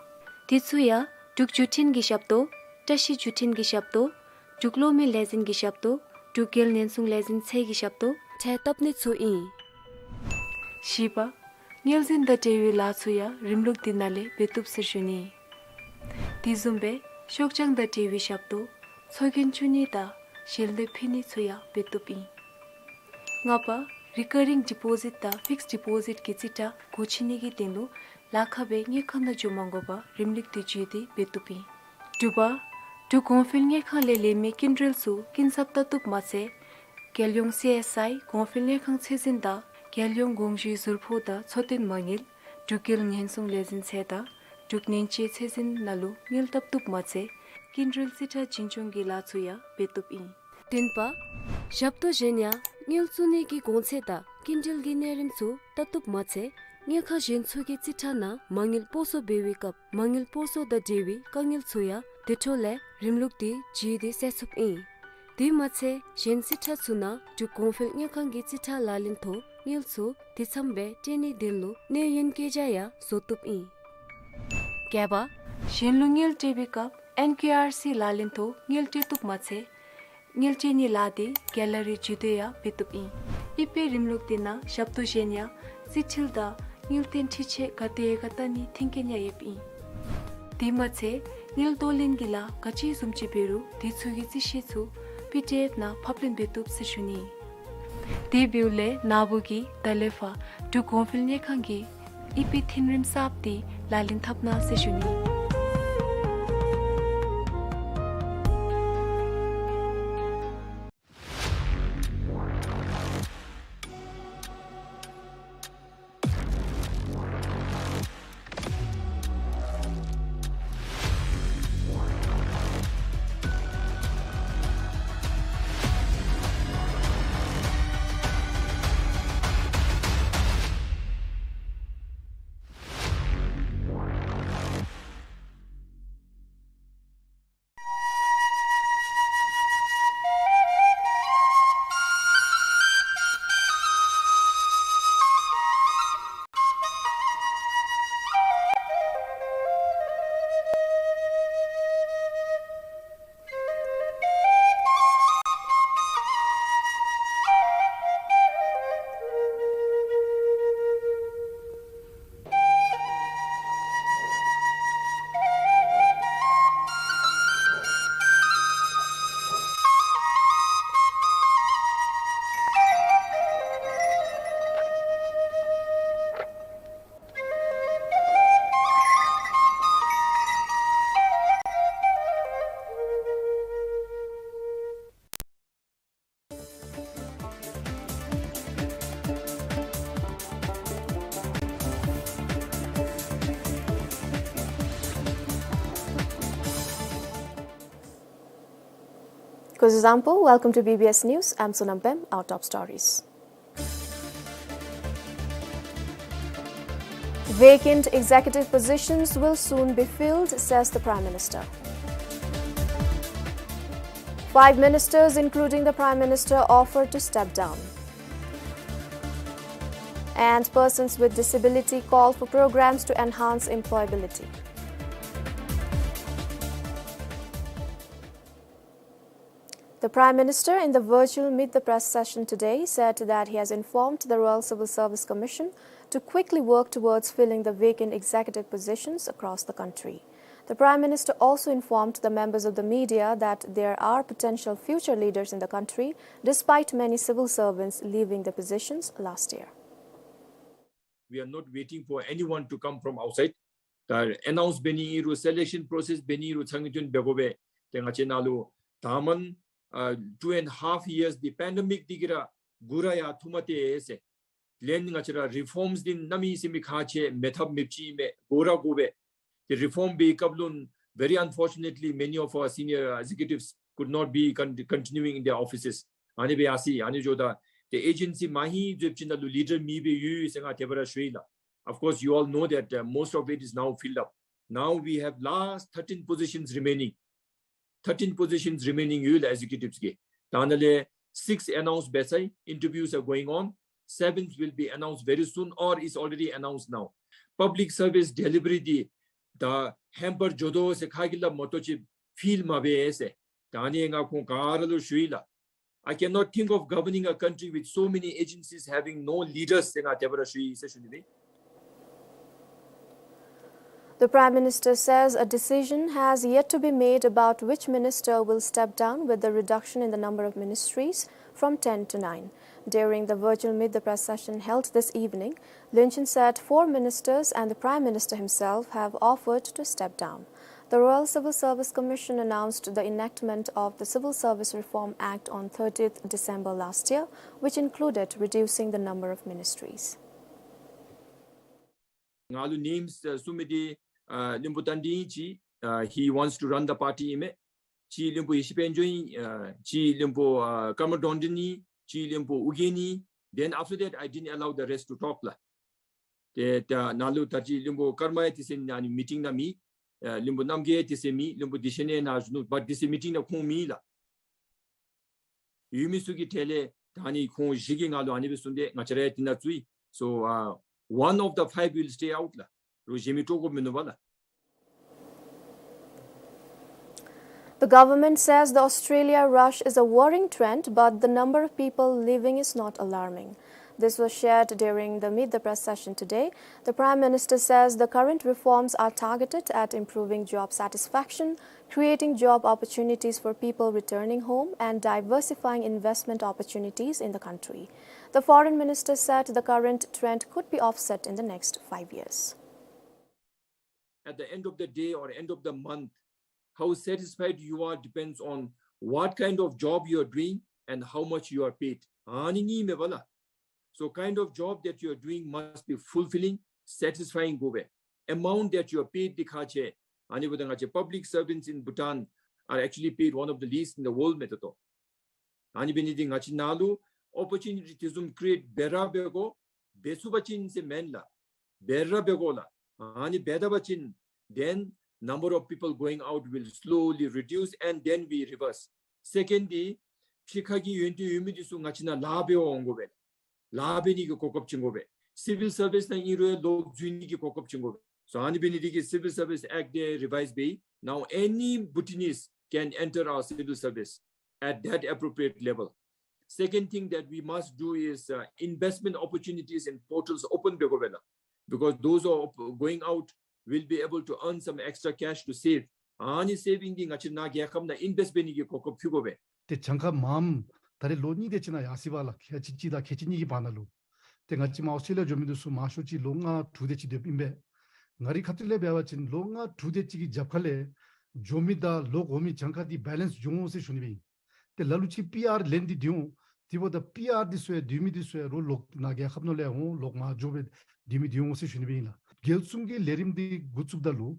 དེ་ཚུ་ཡང་འབྲུག་བརྒྱུད་འཕྲིན་གྱི་ཞབས་ཏོག། བཀྲ་ཤིས་བརྒྱུད་འཕྲིན་གྱི་ཞབས་ཏོག། འབྲུག་གློག་མེ་ལས་འཛིན་གྱི་ཞབས་ཏོག། འབྲུག་རྒྱལ་ཉེན་སྲུང་ལས་འཛིན་ཚད་ཀྱི་ཞབས་ཏོག་འཕྲལ་བཏབ་ནི་ཚུ་ཨིན། བཞི་པ། དངུལ་འཛིན་དང་འབྲེལ་བའི་ལཱ་ཚུ་ཡང་རིམ་ལུགས་དེ་ནང་ལས་འབད་བཏུབ་ཟེར་ཞུ་ནི། དེ་བཟུམ་སྦེ་ཤོག་བྱང་དང་འབྲེལ་བའི་ཞབས་ཏོག། ཚོགས་རྒྱན་བཙུགས་ནི་དང་ཞལ་འདེབས་ཕུལ་ནི་ཚུ་ཡང་འབད་བཏུབ་ཨིན། ལྔ་པ། རི་ཀ་རིང་ཌི་པོ་ཟིཊ་དང་ཕིགསཌ་ཌི་པོ་ཟིཊ་གི་རྩིས་ཁྲ་སྒོ་ཕྱེ་ནི་གི་དོན་ལུ་ལཱ་ཁག་སྦེ་དངུལ་ཁང་ནང་འགྱོ་མ་དགོ་པར་རིམ་ལུགས་དེ་བརྒྱུད་དེ་འབད་བཏུབ་ཨིན། དྲུག་པ། འབྲུག་གོང་འཕེལ་དངུལ་ཁང་ལས་ལེན་མི་སྐྱིན་འགྲུལ་ཚུ་སྐྱིན་ཚབ་བལྟ་བཏུབ་མ་ཚད་རྒྱལ་ཡོངས་སི་ཨེསི་ཨའི་གོང་འཕེལ་དངུལ་ཁང་ཚད་འཛིན་དང་རྒྱལ་ཡོངས་དགོངས་ཞུའི་ཟུར་ཕོགས་དང་འཚོ་རྟེན་མ་དངུལ་འབྲུག་རྒྱལ་ཉེན་སྲུང་ལས་འཛིན་ཚད་དང་འབྲུག་ཉེན་བཅོལ་ཚད་འཛིན་ནང་ལུ་དངུལ་བཏབ་བཏུབ་མ་ཚད་སྐྱིན་འགྲུལ་རྩིས་ཁྲ་བྱིན་སྐྱོང་གི་ལཱ་ཚུ་ཡང་འབད་བཏུབ་ཨིན། བདུན་པ། ཞབས་ཏོག་གཞན་ཡང་དངུལ་བཙུགས་ནི་གི་གོང་ཚད་དང་སྐྱིན་འགྲུལ་གྱི་གནས་རིམ་ཚུ་བལྟ་བཏུབ་མ་ཚད་དངུལ་ཁང་གཞན་ཚུ་གི་རྩིས་ཁྲ་ནང་མ་དངུལ་སྤོ་སོར་འབད་བའི་སྐབས་མ་དངུལ་སྤོ་སོར་དང་འབྲེལ་བའི་དཀའ་ངལ་ཚུ་ཡང་དེ་འཕྲོ་ལས་རིམ་ལུགས་དེ་བརྒྱུད་དེ་སེལ་ཚུགསཔ་ཨིན། དེ་མ་ཚད་གཞན་རྩིས་ཁྲ་ཚུ་ནང་འབྲུག་གོང་འཕེལ་དངུལ་ཁང་གི་རྩིས་ཁྲ་ལག་ལེན་ཐོག་དངུལ་ཚུ་དེ་ཙམ་སྦེ་སྤྲོད་ནིའི་དོན་ལུ་གནས་ཡུན་བཀོད་རྒྱ་ཡང་བཟོ་བཏུབ་ཨིན། བརྒྱད་པ། གཞན་ལུ་དངུལ་སྤྲོད་པའི་སྐབས་ཨེན་ཀེ་ཨར་སི་ལག་ལེན་ཐོག་དངུལ་སྤྲོད་བཏུབ་མ་ཚད་དངུལ་སྤྲོད་ནིའི་ལཱ་དེ་ག་ལ་རེ་བརྒྱུད་དེ་ཡང་འབད་བཏུབ་ཨིན། ཨི་པི་རིམ་ལུགས་དེ་ནང་ཞབས་ཏོག་གཞན་ཡང་རྩིས་འཕྲུལ་དང་དངུལ་རྟེན་འཕྲུལ་ཆས་ག་དེ་ཡོད་ག་བལྟ་ནིའི་མཐུན་རྐྱེན་ཡང་ཡོདཔ་ཨིན། དེ་མ་ཚད་དངུལ་གཏོར་ལེན་གྱི་ལཱ་ག་ཅི་བཟུམ་ཅིག་འབད་རུང་དེ་ཚུ་གི་རྩིས་བཤེར་ཚུ་པི་ཌི་ཨེཕ་ནང་ཕབ་ལེན་འབད་བཏུབ་ཟེར་ཞུ་ནི། དེ་འབདཝ་ལས་ན་བུ་གིས་ད་ལས་ཕར་འབྲུག་གོང་འཕེལ་དངུལ་ཁང་གི་ཨི་པི་མཐུན་རིམ་གསརཔ་དེ་ལག་ལེན་འཐབ་གནང་ཟེར་ཞུ་ནི། Kuzuzangpo, welcome to B B S News. I'm Sonam Pem. Our top stories. Vacant executive positions will soon be filled, says the Prime Minister. Five ministers, including the Prime Minister, offered to step down. And persons with disability call for programs to enhance employability. The Prime Minister, in the virtual Meet the Press session today, said that he has informed the Royal Civil Service Commission to quickly work towards filling the vacant executive positions across the country. The Prime Minister also informed the members of the media that there are potential future leaders in the country, despite many civil servants leaving their positions last year. We are not waiting for anyone to come from outside. ད་ཨེ་ནའུནསི་འབད་ནི་ཨིན་རུང་སེ་ལེག་ཤཱན་པྲོ་སེསི་འབད་ནི་ཨིན་རུང་ཚང་གི་དོན་འབད་དགོ་པས། ཏེ་ང་བཅས་ནང་ལུ་ད་མ་ཨ་two and half years འདི་པེན་ཌེ་མིཀ་འདི་གིས་ར་འགོར་ར་ཡར་འཐུ་མ་སྟེར་ཟེར། ལན་ང་བཅས་ར་རི་ཕོརམསི་འདི་གནམ་མེད་ས་མེད་ཁག་ཆེ་མེད་ཐབས་མེདཔ་ཅིག་ཨིན་མས། འགོར་ར་འགོར་བས། ཏེ་རི་ཕོརམ་འབད་བའི་སྐབས་ལུ་very unfortunately many of our senior executives could not be con- continuing in their offices. ཨ་ནི་སྦེ་ཡར་སོ་ཡི། ཨ་ནི་འགྱོཝ་ད་ཏེ་ཨེ་ཇེན་སི་མ་ཧེ་ཛོབ་ཅིག་ནང་ལུ་ལི་ཌར་མེདཔ་སྦེ་ཡོད་ཟེར་ང་དེ་སྦེ་ར་ཞུ་ཡི་ལགས། Of course, you all know that uh, most of it is now filled up. Now we have last thirteen positions remaining. Thirteen positions remaining ཡོད་ལགས་ཨེག་ཛེ་ཀུ་ཊིབསི་གི། ད་ནཱ་ལས་six announce འབད་ཚར་ཡི། Interviews are going on. Seventh will be announced very soon or is already announced now. Public service delivery འདི་ད་ཧེམ་པར་འགྱོ་དོ་ཟེར་ཁ་གིས་སླབ་མ་གཏོགས་ཅིག་ཕིལ་མ་འབད་ཟེར། ད་ནི་ང་ཁོང་ག་ར་ལུ་ཞུ་ཡི་ལགས། I cannot think of governing a country with so many agencies having no leaders ཟེར་ང་དེ་སྦེ་ར་ཞུ་ཡི་ཟེར་ཞུ་ནི་ཨིན། The Prime Minister says a decision has yet to be made about which minister will step down with the reduction in the number of ministries from ten to nine. During the virtual Meet the Press session held this evening, Lyonchhin said four ministers and the Prime Minister himself have offered to step down. The Royal Civil Service Commission announced the enactment of the Civil Service Reform Act on thirtieth December last year, which included reducing the number of ministries. ང་ལུ་ནེམསི་ཨ་གསུང་མི་འདི་ཨ་བློན་པོ་བསྟན་འཛིན་ཨིན་ཅིག་ཨ་he wants to run the party ཨིན་མས། གཅིག་བློན་པོ་ཡེ་ཤེས་དཔལ་འབྱོར་ཨིན། ཨ་གཅིག་བློན་པོ་ཨ་ཀརྨ་དོན་ལྡན་ཨིན། གཅིག་བློན་པོ་ཨོ་རྒྱན་ཨིན། Then after that I didn't allow the rest to talk ལགས། ཏེ་ད་ནཱ་ལུ་ད་ཅི་བློན་པོ་ཀརྨ་ཡང་དེ་ཚེ་ནཱ་ནི་མི་ཊིང་ནང་མེད། ཨ་བློན་པོ་རྣམ་རྒྱལ་དེ་ཚེ་མེད། བློན་པོ་བདེ་ཆེན་ཡང་ནཱ་བཞུགས་ནུག། but དེ་ཚེ་མི་ཊིང་ནང་ཁོང་མེད་ལགས། ཡོད་མི་ཚུ་གི་གྲས་ལས་ད་ནི་ཁོང་བཞི་གིས་ང་ལུ་ཨ་ནི་སྦེ་གསུངས་ཏེ་ང་བཅས་ར་ཡང་དེ་ནང་བཙུགས་ཡི། So uh, one of the five will stay out ལགས། རོགས་གཞན་མི་སྤྲོ་དགོཔ་མིན་ནུག་པ་ལགས། The government says the Australia rush is a worrying trend, but the number of people leaving is not alarming. This was shared during the Meet the Press session today. The Prime Minister says the current reforms are targeted at improving job satisfaction, creating job opportunities for people returning home, and diversifying investment opportunities in the country. The Foreign Minister said the current trend could be offset in the next five years. At the end of the day or end of the month, how satisfied you are depends on what kind of job you are doing and how much you are paid. ཨ་ནི་གཉིས་མས་པ་ལགས། So kind of job that you are doing must be fulfilling, satisfying དགོ་པས། Amount that you are paid འདི་ཁག་ཆེ། ཨ་ནི་འབདཝ་ད་ང་བཅས་public servants in Bhutan are actually paid one of the least in the world མས་ད་ལྟོ། ཨ་ནི་འབད་ནི་འདི་ང་བཅས་ནང་ལུ་ཨོ་པོར་ཅུ་ནི་ཊི་དེ་བཟུམ་ཀི་རི་ཨེཊ་འབད་ར་འབད་དགོ། འབད་ཚུགས་པ་ཅིན་ཟེར་མེན་ལགས། འབད་ར་འབད་དགོ་ལགས། ཨ་ནི་འབད་ད་པ་ཅིན་then number of people going out will slowly reduce and then we reverse. Second འདི་ཕྱི་ཁ་གི་ཡོན་ཏན་ཡོད་མི་འདི་ཚུ་ང་བཅས་ནང་ལཱ་འབད་བར་འོང་དགོ་པས། ལཱ་འབད་ནི་གི་གོ་སྐབས་བྱིན་དགོ་པས། Civil service ནང་ཨིན་རུང་ལོག་འཛུལ་ནི་གི་གོ་སྐབས་བྱིན་དགོ་པས། So ཨ་ནི་འབད་ནི་འདི་གིས་Civil Service Act འདི་རི་བའིཛ་འབད་ཡི། Now any Bhutanese can enter our civil service at that appropriate level. Second thing that we must do is uh, investment opportunities and portals open འབད་དགོ་པས་ལགས། Because those who are op- going out will be able to earn some extra cash to save. ཨ་ནི་སེ་བིང་འདི་ང་བཅས་ནཱ་རྒྱལ་ཁབ་ནང་ཨིན་བེསཊ་འབད་ནི་གི་གོ་སྐབས་ཕུལ་དགོ་པས། ཏེ་གྱངས་ཁ་མངམ་ད་རེས་ལོ་གཉིས་དེ་ཅིག་ནང་ཡར་སོ་ཡི་པ་ལགས། ཁལ་གཅིག་གཅིག་དང་ཁལ་གཅིག་གཉིས་ཀྱི་བར་ན་ལུ། ཏེ་ང་བཅས་མར་ཨོསི་ཊྲེ་ལི་ཡ་འགྱོ་མི་འདི་ཚུ་མང་ཤོས་ཅིག་ལོ་ལྔ་དྲུག་དེ་ཅིག་སྡོདཔ་ཨིན་པས། ང་རའི་ཁ་ཐུག་ལས་འབད་བ་ཅིན་ལོ་ལྔ་དྲུག་དེ་ཅིག་གི་རྒྱབ་ཁ་ལས་འགྱོ་མི་དང་ལོག་འོང་མི་གྱངས་ཁ་འདི་བེ་ལེནསི་འགྱོ་འོང་ཟེར་ཞུ་ནི་སྦེ་ཨིན། ཏེ་ལ་ལུ་ཅིག་པི་ཨར་ལེན་ཏེ་སྡོད་འོང་། དེ་འབདཝ་ད་པི་ཨར་འདི་ཚུ་ཡང་སྡོད་མི་འདི་ཚུ་ཡང་རོགས་ལོག་ནཱ་རྒྱལ་ཁབ་ནང་ལས་འོང་ལོག་མར་འགྱོ་སྦེ་སྡོད་མི་སྡོད་འོང་ཟེར་ཞུ་ནི་སྦེ་ཨིན་ལགས། རྒྱལ་གསུམ་གྱི་ལས་རིམ་འདི་འགོ་བཙུགསཔ་ད་ལུ་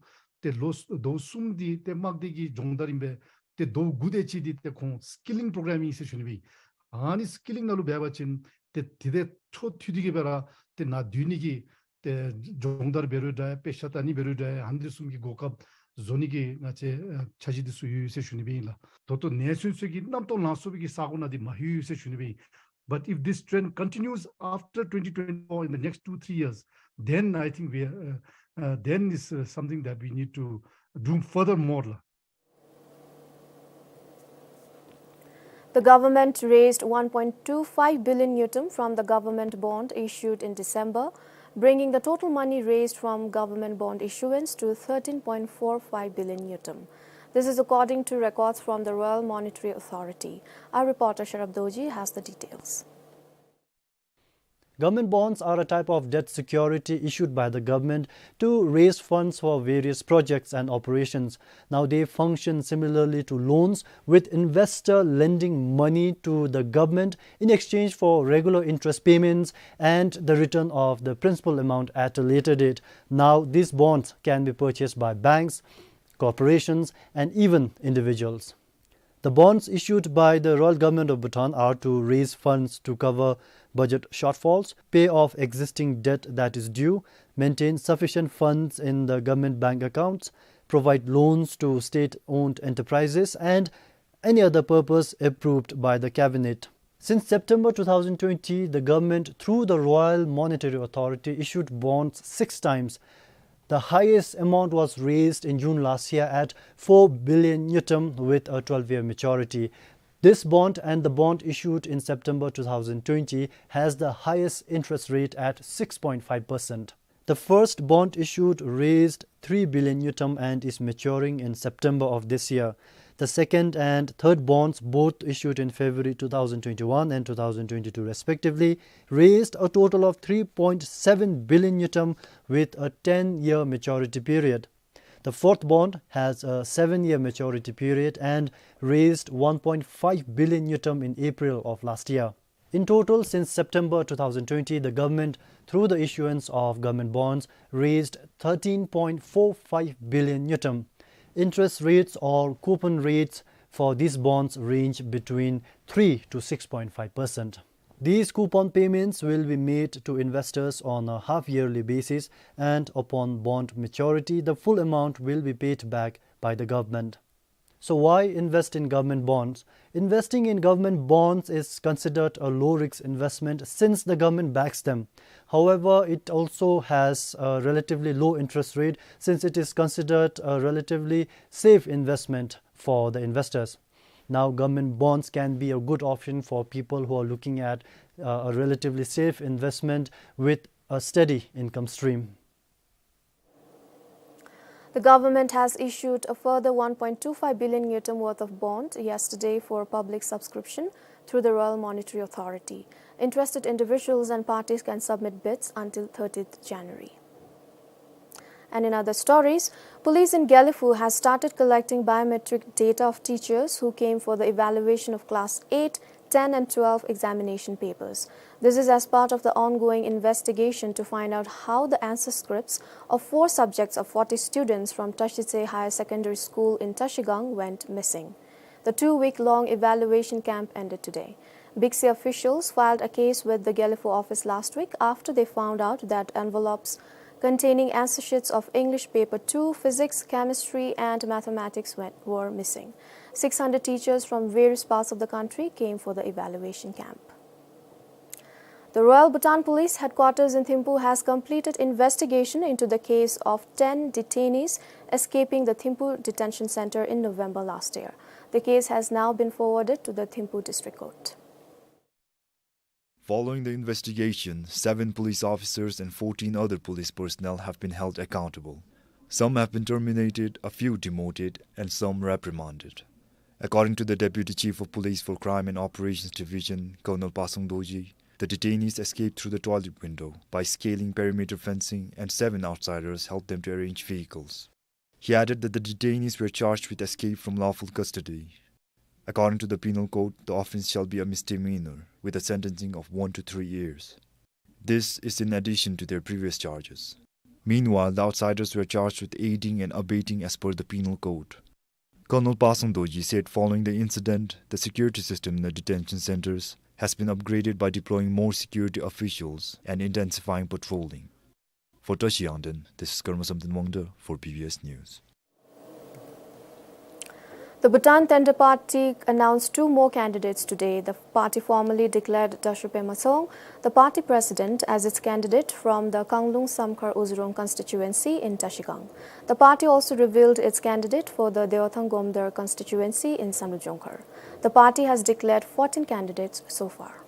ཏེ་ལོ་ཟླཝ་གསུམ་འདི་ཏེ་དམག་སྡེ་གི་སྦྱོང་བརྡར་ཨིན་པས། ཏེ་ཟླཝ་དགུ་དེ་ཅིག་འདི་ཏེ་ཁོང་སི་ཀི་ལིང་པོརོ་གརམ་ཨིན་ཟེར་ཞུ་ནི་སྦེ་ཨིན། ཨ་ནི་སི་ཀི་ལིང་ནང་ལུ་འབད་བ་ཅིན་ཏེ་དེ་དེ་འཕྲོ་མཐུད་དེ་གི་སྦེ་ར་ཏེ་ནཱ་སྡོད་ནི་གི་ཏེ་སྦྱོང་བརྡར་འབད་རུང་འདྲ་དཔེ་ཆ་ལྟ་ནི་འབད་རུང་འདྲ་ཨ་ནི་བཟུམ་གྱི་གོ་སྐབས་བཟོ་ནི་གི་ང་བཅས་འཆར་གཞི་འདི་ཚུ་ཡོད་ཟེར་ཞུ་ནི་སྦེ་ཨིན་ལགས། ད་ལྟོ་ནེ་ཤནསི་གི་རྣམ་རྟོག་ལང་སོང་བའི་གི་ས་གོ་ནང་འདི་མ་ལྷོད་ཟེར་ཞུ་ནི་སྦེ་ཨིན། But if this trend continues after twenty twenty-four in the next two, three years, then I think we are, uh, uh, then is, uh, something that we need to do furthermore, la. The government raised one point two five billion ngultrum from the government bond issued in December, bringing the total money raised from government bond issuance to thirteen point four five billion ngultrum. This is according to records from the Royal Monetary Authority. Our reporter Sharab Dorji has the details. Government bonds are a type of debt security issued by the government to raise funds for various projects and operations. Now they function similarly to loans, with investor lending money to the government in exchange for regular interest payments and the return of the principal amount at a later date. Now these bonds can be purchased by banks, corporations, and even individuals. The bonds issued by the Royal Government of Bhutan are to raise funds to cover budget shortfalls, pay off existing debt that is due, maintain sufficient funds in the government bank accounts, provide loans to state-owned enterprises, and any other purpose approved by the cabinet. Since September two thousand twenty, the government, through the Royal Monetary Authority, issued bonds six times. The highest amount was raised in June last year at four billion ngultrum with a twelve-year maturity. This bond and the bond issued in September two thousand twenty has the highest interest rate at six point five percent. The first bond issued raised three billion ngultrum and is maturing in September of this year. The second and third bonds, both issued in February two thousand twenty-one and two thousand twenty-two respectively, raised a total of three point seven billion ngultrum with a ten-year maturity period. The fourth bond has a seven-year maturity period and raised one point five billion ngultrum in April of last year. In total, since September two thousand twenty, the government, through the issuance of government bonds, raised thirteen point four five billion ngultrum. Interest rates or coupon rates for these bonds range between three to six point five percent. These coupon payments will be made to investors on a half-yearly basis, and upon bond maturity, the full amount will be paid back by the government. So why invest in government bonds? Investing in government bonds is considered a low-risk investment since the government backs them. However, it also has a relatively low interest rate since it is considered a relatively safe investment for the investors. Now, government bonds can be a good option for people who are looking at, uh, a relatively safe investment with a steady income stream. The government has issued a further one point two five billion ngultrum worth of bond yesterday for public subscription through the Royal Monetary Authority. Interested individuals and parties can submit bids until thirtieth January. And in other stories, police in Gelephu has started collecting biometric data of teachers who came for the evaluation of class eight, ten and twelve examination papers. This is as part of the ongoing investigation to find out how the answer scripts of four subjects of forty students from Tashitse Higher Secondary School in Tashigang went missing. The two-week-long evaluation camp ended today. Bixi officials filed a case with the Gelephu office last week after they found out that envelopes containing answer sheets of English Paper two, Physics, Chemistry and Mathematics went, were missing. Six hundred teachers from various parts of the country came for the evaluation camp. The Royal Bhutan Police Headquarters in Thimphu has completed investigation into the case of ten detainees escaping the Thimphu Detention Centre in November last year. The case has now been forwarded to the Thimphu District Court. Following the investigation, seven police officers and fourteen other police personnel have been held accountable. Some have been terminated, a few demoted, and some reprimanded. According to the Deputy Chief of Police for Crime and Operations Division, Colonel Pasung Dorji, the detainees escaped through the toilet window by scaling perimeter fencing, and seven outsiders helped them to arrange vehicles. He added that the detainees were charged with escape from lawful custody. According to the Penal Code, the offence shall be a misdemeanour with a sentencing of one to three years. This is in addition to their previous charges. Meanwhile, the outsiders were charged with aiding and abetting as per the Penal Code. Colonel Pasang Dorji said following the incident, the security system in the detention centers has been upgraded by deploying more security officials and intensifying patrolling. For Tashi Yangden, this is Karma Samten Wangda for B B S News. The Bhutan Tender Party announced two more candidates today. The party formally declared Dasho Pema Tshong, the party president, as its candidate from the Kanglung Samkhar Uzurong constituency in Trashigang. The party also revealed its candidate for the Dewathang Gomdar constituency in Samdrup Jongkhar. The party has declared fourteen candidates so far.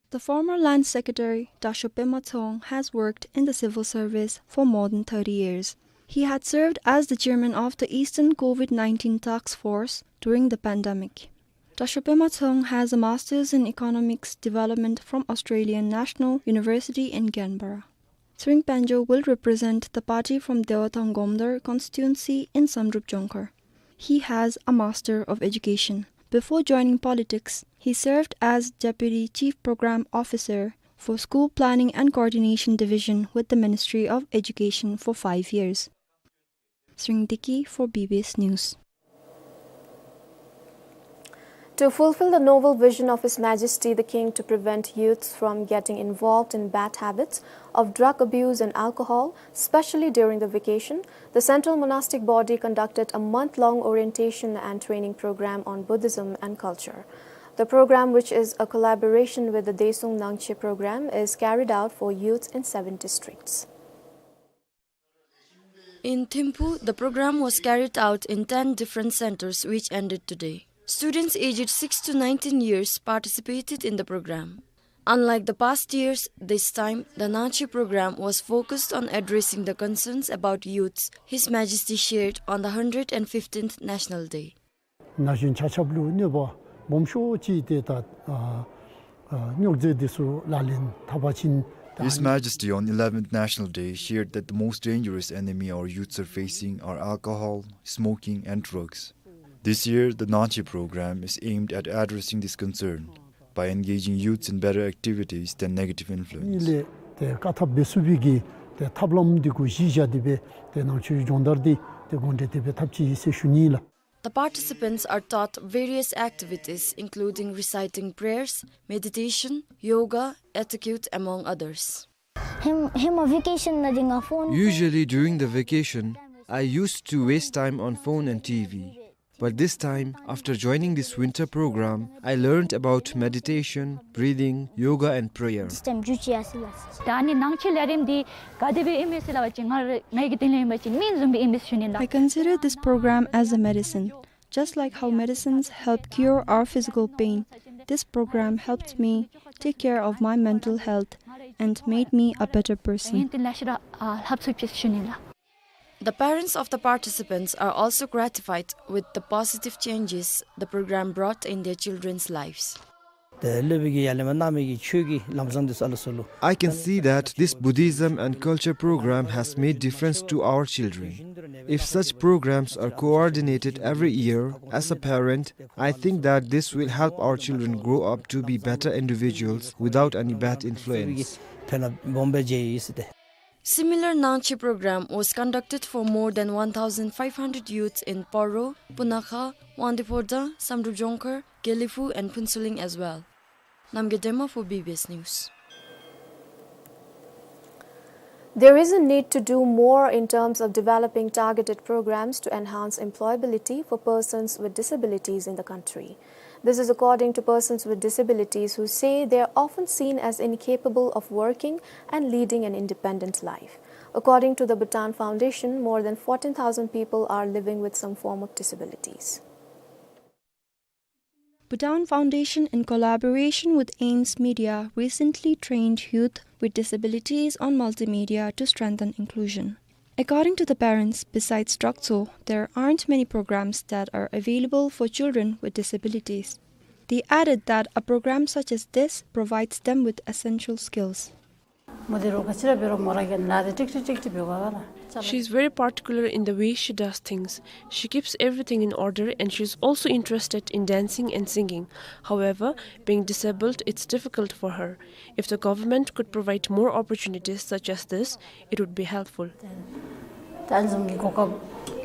The former Land Secretary, Dasho Pema Tshong, has worked in the civil service for more than thirty years. He had served as the chairman of the Eastern COVID nineteen Task Force during the pandemic. Dasho Pema Tshong has a master's in economics development from Australian National University in Canberra. Tshering Pandro will represent the party from Dewathang Gomdar constituency in Samdrup Jongkhar. He has a Master of Education. Before joining politics, he served as Deputy Chief Program Officer for School Planning and Coordination Division with the Ministry of Education for five years. Tshering Deki for B B S News. To fulfill the noble vision of His Majesty the King to prevent youths from getting involved in bad habits of drug abuse and alcohol, especially during the vacation, the Central Monastic Body conducted a month-long orientation and training program on Buddhism and culture. The program, which is a collaboration with the Daesung Nangchhe program, is carried out for youths in seven districts. In Thimphu, the program was carried out in ten different centers, which ended today. Students aged six to nineteen years participated in the program. Unlike the past years, this time the Nangchhe program was focused on addressing the concerns about youths His Majesty shared on the hundred and fifteenth National Day. ན་གཞོན་ཆ་ཁྱབ་ལུ་གནོད་པ་སྦོམ་ཤོས་ཅིག་ཏེ་ད་ཨ་ཨ་རྙོག་རྩེད་འདི་ཚུ་ལག་ལེན་འཐབ་པ་ཅིན། His Majesty on eleventh National Day shared that the most dangerous enemy our youths are facing are alcohol, smoking and drugs. This year, the Nangchhe program is aimed at addressing this concern by engaging youths in better activities than negative influence. ཨིན་ལས་ཏེ་བཀག་ཐབས་འབད་ཚུགས་པའི་གི་ཏེ་ཐབས་ལམ་འདི་གུ་གཞི་བཞག་སྟེ་སྦེ་ཏེ་ནང་ཆོས་སྦྱོང་བརྡར་འདི་ཏེ་འགོ་འདྲེན་འཐབ་ཅི་ཟེར་ཞུ་ནི་ལགས། The participants are taught various activities, including reciting prayers, meditation, yoga, etiquette, among others. ཧེ་མ་ཧེ་མ་བེ་ཀེ་ཤཱན་ནང་འདི་ང་ཕོན། Usually during the vacation, I used to waste time on phone and T V. But this time, after joining this winter program, I learned about meditation, breathing, yoga and prayer. This time ཇུ་ཅི་ཨ་སི་ལགས། ད་ནི་ནང་ཆོས་ལས་རིམ་འདི་ག་དེ་སྦེ་ཨིན་མས་ཟེར་སླབ་པ་ཅིན་ང་ར་ངེ་གི་དོན་ལུ་ཨིན་པ་ཅིན་སྨན་བཟུམ་སྦེ་ཨིན་མས་ཞུ་ནི་ལགས། I consider this program as a medicine. Just like how medicines help cure our physical pain, this program helped me take care of my mental health and made me a better person. ཡོན་ཏན་ལེ་ཤ་ར་ཨ་ལྷབ་ཚུགས་ཅི་ཟེར་ཞུ་ནི་ལགས། The parents of the participants are also gratified with the positive changes the program brought in their children's lives. ཏེ་སློབ་དཔོན་གྱིས་ཡར་ལས་མར་གནང་མི་གི་ཆོས་ཀྱི་ལམ་བཟང་འདི་ཚུ་ཨ་ལ་སོགས་ལུ། I can see that this Buddhism and culture program has made difference to our children. If such programs are coordinated every year, as a parent, I think that this will help our children grow up to be better individuals without any bad influence. ཕན་ལ་སྦོམ་སྦེ་འབྱེད་ཡི་ཟེར་ཏེ། Similar Nangchhe program was conducted for more than one thousand five hundred youths in Paro, Punakha, Wangdue Phodrang, Samdrup Jongkhar, Gelephu and Phuentsholing as well. Namgay Dema for B B S News. There is a need to do more in terms of developing targeted programs to enhance employability for persons with disabilities in the country. This is according to persons with disabilities, who say they are often seen as incapable of working and leading an independent life. According to the Bhutan Foundation, more than fourteen thousand people are living with some form of disabilities. Bhutan Foundation, in collaboration with Ames Media, recently trained youth with disabilities on multimedia to strengthen inclusion. According to the parents, besides Droktsö, there aren't many programs that are available for children with disabilities. They added that a program such as this provides them with essential skills. མོ་འདི་རོགས་ག་ཅི་ར་འབད་རུང་མོ་ར་གིས་ནཱ་འདི་ཀྲིག་ཀྲི་ཀྲིག་ཀྲི་འབད་དགོ་པས་ལགས། She is very particular in the way she does things. She keeps everything in order and she is also interested in dancing and singing. However, being disabled, it's difficult for her. If the government could provide more opportunities such as this, it would be helpful. ད་ཨ་ནི་བཟུམ་གྱི་གོ་སྐབས་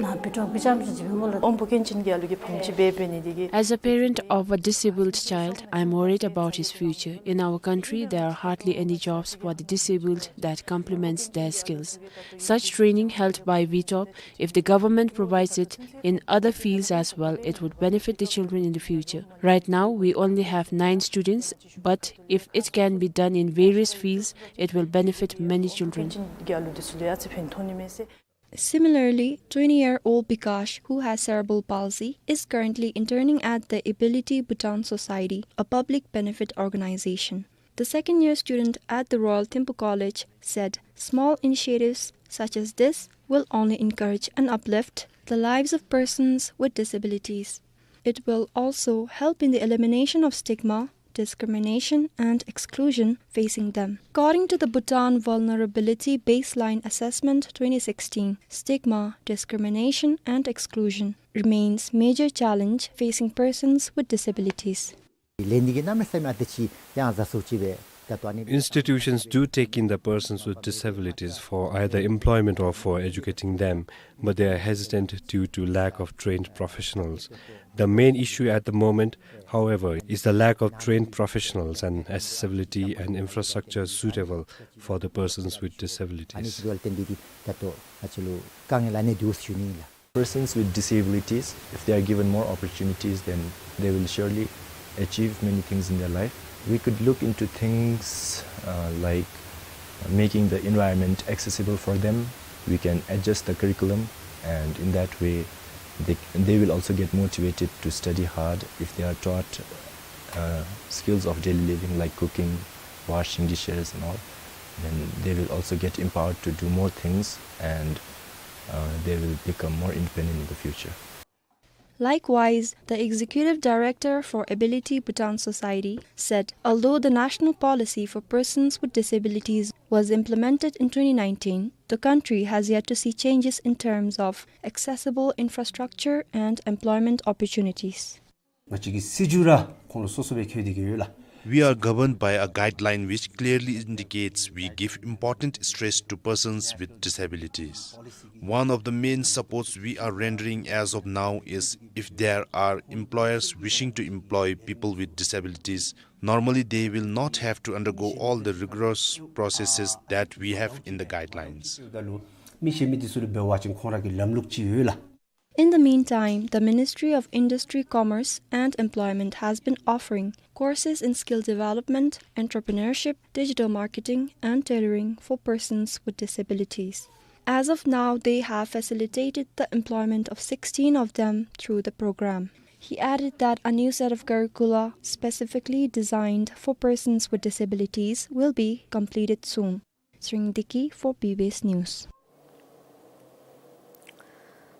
ནཱ་འབད་འདྲཝ་ཀྱི་ཅམ་ཅིག་ཅིག་འབད་མོ་ལགས། ཨོམ་བུ་གན་ཅན་གྱི་ཨ་ལུ་གི་ཕམ་ཅིག་འབད་འབད་ནི་འདི་གིས། As a parent of a disabled child, I am worried about his future. In our country, there are hardly any jobs for the disabled that complements their skills. Such training held by VTOP, if the government provides it in other fields as well, it would benefit the children in the future. Right now, we only have nine students, but if it can be done in various fields, it will benefit many children. Similarly, twenty-year-old Bikash, who has cerebral palsy, is currently interning at the Ability Bhutan Society, a public benefit organization. The second-year student at the Royal Thimphu College said small initiatives such as this will only encourage and uplift the lives of persons with disabilities. It will also help in the elimination of stigma, discrimination, and exclusion facing them. According to the Bhutan Vulnerability Baseline Assessment twenty sixteen, stigma, discrimination, and exclusion remains major challenge facing persons with disabilities. ལས་འདི་གིས་གནམ་མེད་ས་མེད་ཨ་ཏི་ཅིག་ཡང་ཟ་སུ་ཅིག་སྦེ་ད་ལྟོ་ཨ་ནི། Institutions do take in the persons with disabilities for either employment or for educating them, but they are hesitant due to lack of trained professionals. The main issue at the moment, however, is the lack of trained professionals and accessibility and infrastructure suitable for the persons with disabilities. ཨ་ནི་ཅིག་ལུ་བརྟེན་ཏེ་འདི་ད་ལྟོ་ང་བཅས་ལུ་དཀའ་ངལ་ཨ་ནི་འདུག་ཟེར་ཞུ་ནི་ཨིན་ལགས། Persons with disabilities, if they are given more opportunities, then they will surely achieve many things in their life. We could look into things, uh, like making the environment accessible for them. We can adjust the curriculum, and in that way, they, they will also get motivated to study hard if they are taught, uh, skills of daily living like cooking, washing dishes and all. Then they will also get empowered to do more things, and uh, they will become more independent in the future. Likewise, the executive director for Ability Bhutan Society said, although the national policy for persons with disabilities was implemented in twenty nineteen, the country has yet to see changes in terms of accessible infrastructure and employment opportunities. ང་བཅས་ཀྱི་སྲིད་བྱུས་ར་ཁོང་ལུ་སོ་སོ་སྦེ་ཁེལ་ཏེ་གི་ཡོད་ལགས། We are governed by a guideline which clearly indicates we give important stress to persons with disabilities. One of the main supports we are rendering as of now is if there are employers wishing to employ people with disabilities, normally they will not have to undergo all the rigorous processes that we have in the guidelines. མི་གཞན་མི་འདི་ཚུ་ལུ་འབད་བ་ཅིན་ཁོང་ར་གི་ལམ་ལུགས་ཅིག་ཡོད་ལགས། In the meantime, the Ministry of Industry, Commerce and Employment has been offering courses in skill development, entrepreneurship, digital marketing, and tailoring for persons with disabilities. As of now, they have facilitated the employment of sixteen of them through the program. He added that a new set of curricula specifically designed for persons with disabilities will be completed soon. Tshering Deki for B B S News.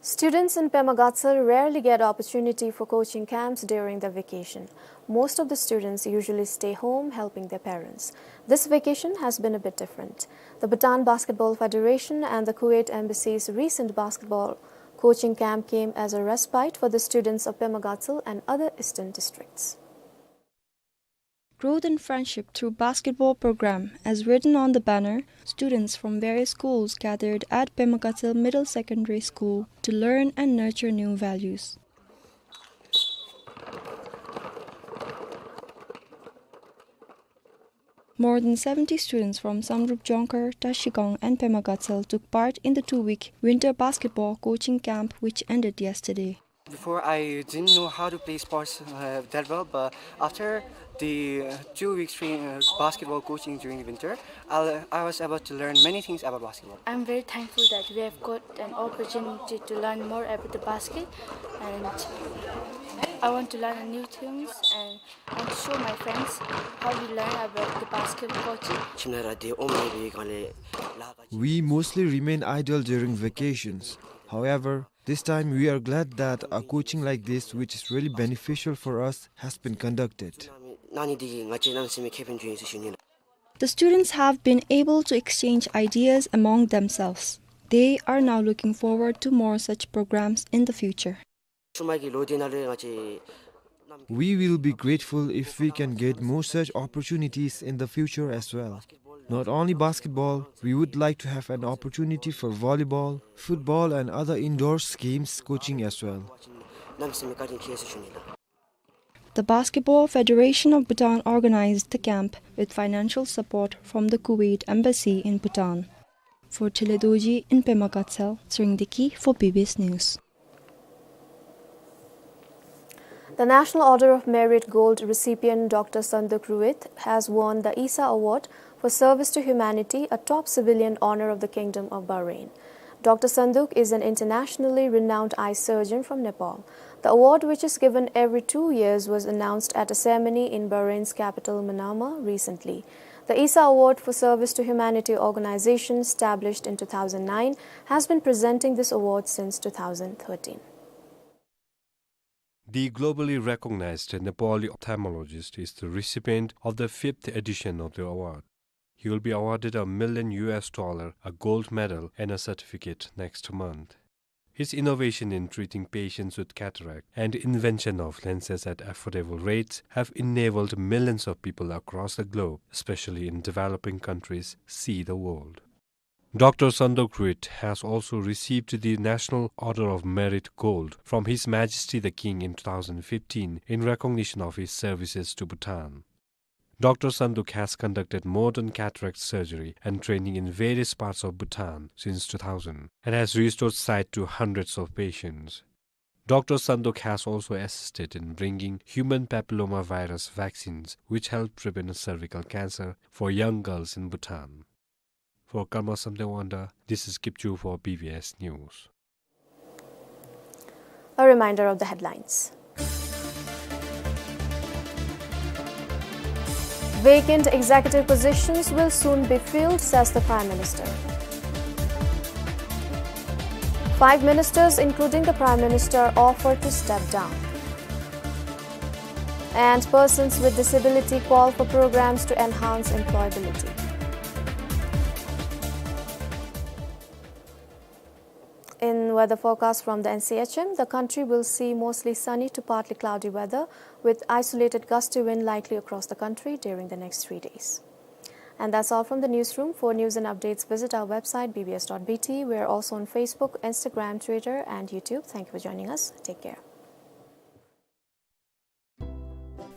Students in Pema Gatshel rarely get opportunity for coaching camps during the vacation. Most of the students usually stay home helping their parents. This vacation has been a bit different. The Bhutan Basketball Federation and the Kuwait Embassy's recent basketball coaching camp came as a respite for the students of Pema Gatshel and other eastern districts. Growth in Friendship Through Basketball Program, as written on the banner, students from various schools gathered at Pema Gatshel Middle Secondary School to learn and nurture new values. More than seventy students from Samdrup, Jongkhar, Trashigang and Pema Gatshel took part in the two-week winter basketball coaching camp, which ended yesterday. Before, I didn't know how to play sports, uh, that well, but after the, uh, two weeks train, uh, basketball coaching during the winter, I, I was able to learn many things about basketball. I'm very thankful that we have got an opportunity to learn more about the basket, and I want to learn new things and, and show my friends how we learn about the basketball coaching. We mostly remain idle during vacations. However, this time we are glad that a coaching like this, which is really beneficial for us, has been conducted. The students have been able to exchange ideas among themselves. They are now looking forward to more such programs in the future. We will be grateful if we can get more such opportunities in the future as well. Not only basketball, we would like to have an opportunity for volleyball, football and other indoor games coaching as well. The Basketball Federation of Bhutan organized the camp with financial support from the Kuwait Embassy in Bhutan. For Tele Dorji in Pema Gatshel, Tshering Deki for B B S News. The National Order of Merit Gold recipient Doctor Sanduk Ruit has won the Isa Award for Service to Humanity, a top civilian honor of the Kingdom of Bahrain. Doctor Sanduk is an internationally renowned eye surgeon from Nepal. The award, which is given every two years, was announced at a ceremony in Bahrain's capital Manama recently. The Isa Award for Service to Humanity organization, established in two thousand nine, has been presenting this award since two thousand thirteen. The globally recognized Nepali ophthalmologist is the recipient of the fifth edition of the award. He will be awarded a million U S dollar, a gold medal, and a certificate next month. His innovation in treating patients with cataract and invention of lenses at affordable rates have enabled millions of people across the globe, especially in developing countries, see the world. Doctor Sanduk Ruit has also received the National Order of Merit Gold from His Majesty the King in two thousand fifteen in recognition of his services to Bhutan. Doctor Sanduk has conducted modern cataract surgery and training in various parts of Bhutan since two thousand and has restored sight to hundreds of patients. Doctor Sanduk has also assisted in bringing human papilloma virus vaccines, which help prevent cervical cancer for young girls in Bhutan. For Karma Samten Wangda, this is Kipchu for B B S News. A reminder of the headlines. Vacant executive positions will soon be filled, says the Prime Minister. Five ministers, including the Prime Minister, offered to step down. And persons with disability call for programs to enhance employability. In weather forecast from the N C H M, the country will see mostly sunny to partly cloudy weather with isolated gusty wind likely across the country during the next three days. And that's all from the newsroom. For news and updates, visit our website B B S dot B T. We are also on Facebook, Instagram, Twitter, and YouTube. Thank you for joining us. Take care.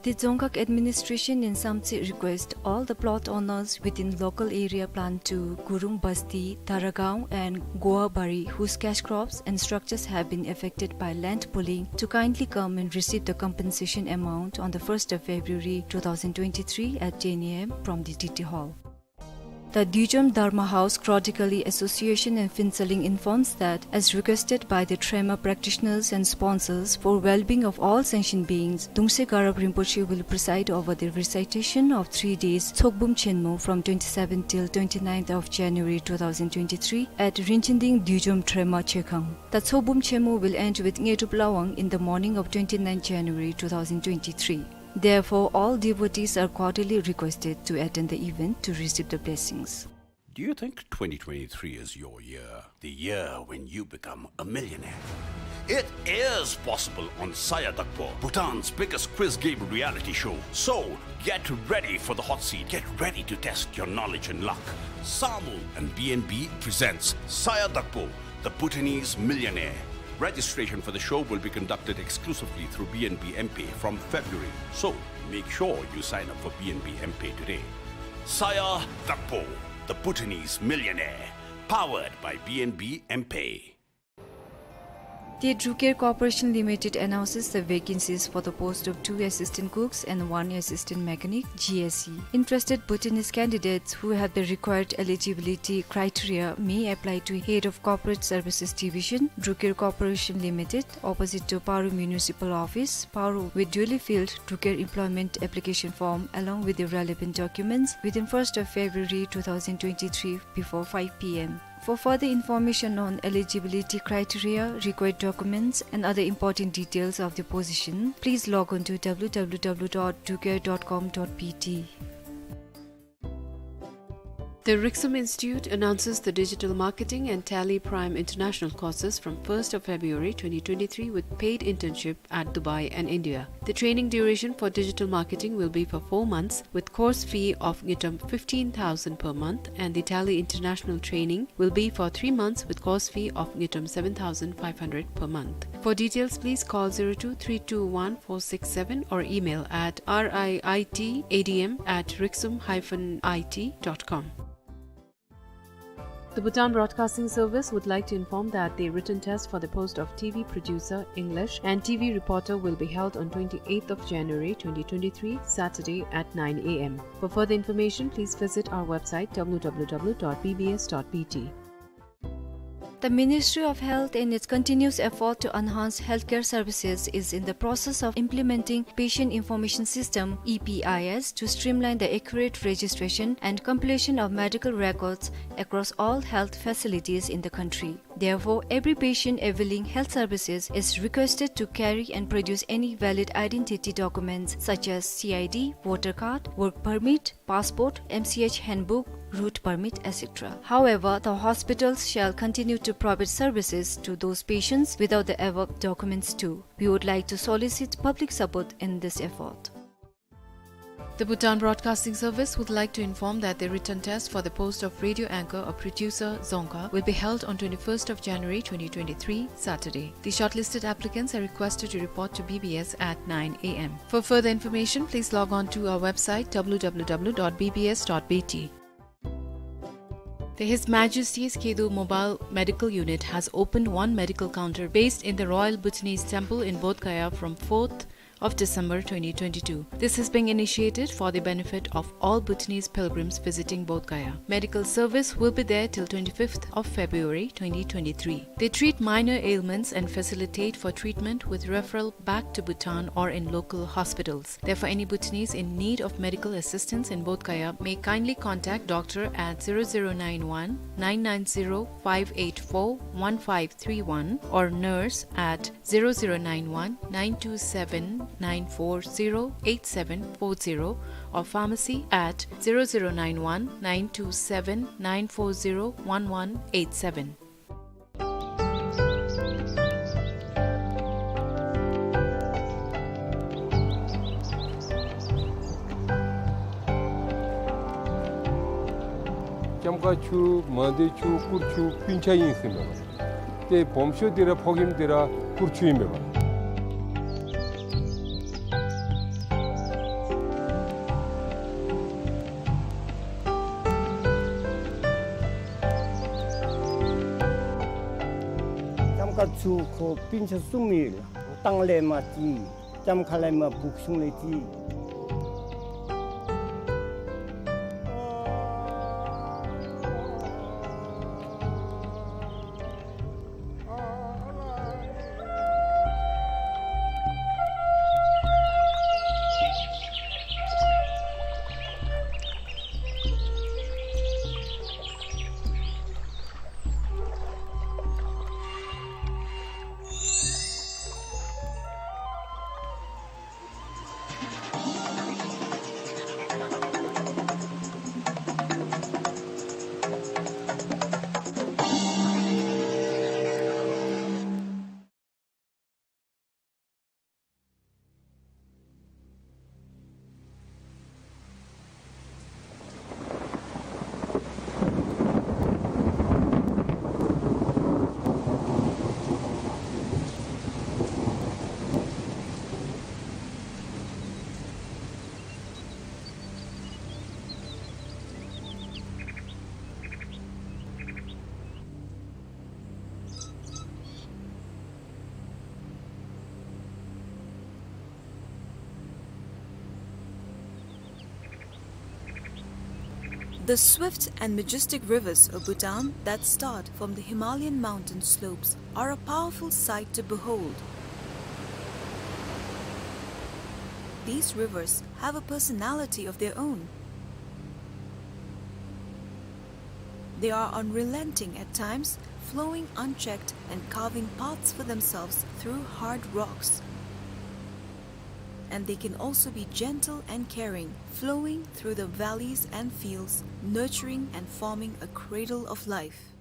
The Dzongkhag administration in Samtse request all the plot owners within local area plan two, Gurung Basti, Taragaon and Goabari, whose cash crops and structures have been affected by land pooling, to kindly come and receive the compensation amount on the first of February two thousand twenty-three at ten A M from the D T Hall. The Dujom Dharma House Chronically Association in Phuentsholing informs that, as requested by the Trema practitioners and sponsors for well-being of all sentient beings, Dungse Garab Rinpoche will preside over the recitation of three days Tsokbum Chenmo from twenty-seventh till twenty-ninth of January two thousand twenty-three at Rinchinding Dujom Trema Chekhang. The Tsokbum Chenmo will end with Ngetup Lawang in the morning of twenty-ninth January two thousand twenty-three. Therefore, all devotees are cordially requested to attend the event to receive the blessings. Do you think twenty twenty-three is your year? The year when you become a millionaire? It is possible on Saya Dakpo, Bhutan's biggest quiz game reality show. So, get ready for the hot seat. Get ready to test your knowledge and luck. Samu and B N B presents Saya Dakpo, the Bhutanese Millionaire. Registration for the show will be conducted exclusively through B N B M-Pay from February, so make sure you sign up for B N B M-Pay today. Saya Dakpo, the Bhutanese Millionaire, powered by B N B M-Pay. The Druker Corporation Limited announces the vacancies for the post of two assistant cooks and one assistant mechanic, G S C. Interested Bhutanese candidates who have the required eligibility criteria may apply to Head of Corporate Services Division, Druker Corporation Limited, opposite to Paro Municipal Office, Paro, with duly filled Druker employment application form along with the relevant documents within first of February two thousand twenty-three before five P M. For further information on eligibility criteria, required documents, and other important details of the position, please log on to W W W dot druker dot com dot B T. The Riksum Institute announces the Digital Marketing and Tally Prime International courses from first of February twenty twenty-three with paid internship at Dubai and India. The training duration for digital marketing will be for four months with course fee of ngultrum fifteen thousand per month, and the Tally International training will be for three months with course fee of ngultrum seven thousand five hundred per month. For details, please call zero two three two one four six seven or email at R I I T A D M at riksum hyphen I T dot com. The Bhutan Broadcasting Service would like to inform that the written test for the post of T V producer, English, and T V reporter will be held on twenty-eighth of January twenty twenty-three, Saturday at nine A M. For further information, please visit our website W W W dot B B S dot B T. The Ministry of Health, in its continuous effort to enhance healthcare services, is in the process of implementing Patient Information System, E P I S, to streamline the accurate registration and completion of medical records across all health facilities in the country. Therefore, every patient availing health services is requested to carry and produce any valid identity documents such as C I D, voter card, work permit, passport, M C H handbook, route permit, et cetera. However, the hospitals shall continue to provide services to those patients without the above documents too. We would like to solicit public support in this effort. The Bhutan Broadcasting Service would like to inform that the written test for the post of radio anchor or producer, Dzongkha, will be held on twenty-first of January twenty twenty-three, Saturday. The shortlisted applicants are requested to report to B B S at nine A M. For further information, please log on to our website W W W dot B B S dot B T. The His Majesty's Khedo Mobile Medical Unit has opened one medical counter based in the Royal Bhutanese Temple in Bodh Gaya from fourth of December twenty twenty-two. This is being initiated for the benefit of all Bhutanese pilgrims visiting Bodh Gaya. Medical service will be there till twenty-fifth of February twenty twenty-three. They treat minor ailments and facilitate for treatment with referral back to Bhutan or in local hospitals. Therefore, any Bhutanese in need of medical assistance in Bodh Gaya may kindly contact doctor at zero zero nine one nine nine zero five eight four one five three one or nurse at zero zero nine one nine two seven nine four zero eight seven four zero or pharmacy at zero zero nine one nine two seven nine four zero one one eight seven. ལྕམ་མཁར་ཆུ་མང་སྡེ་ཆུ་སྐུར་ཆུ་སྤུན་ཆ་ཨིན་ཟེར་མས་པ། ཏེ་སྦོམ་ཤོས་འདི་ར་ཕོ་རྒནམ་འདི་ར་སྐུར་ཆུ་ཨིན་མས་པ། ལྕམ་མཁར་ཆུ་ཁོ་སྤུན་ཆ་གསུམ་ཨིན་ལགས། ལྟང་ལས་མར་ཅིག་ལྕམ་མཁར་ལས་མར་སྦུག་གཞུང་ལས་ཅིག། The swift and majestic rivers of Bhutan that start from the Himalayan mountain slopes are a powerful sight to behold. These rivers have a personality of their own. They are unrelenting at times, flowing unchecked and carving paths for themselves through hard rocks. And they can also be gentle and caring, flowing through the valleys and fields, nurturing and forming a cradle of life.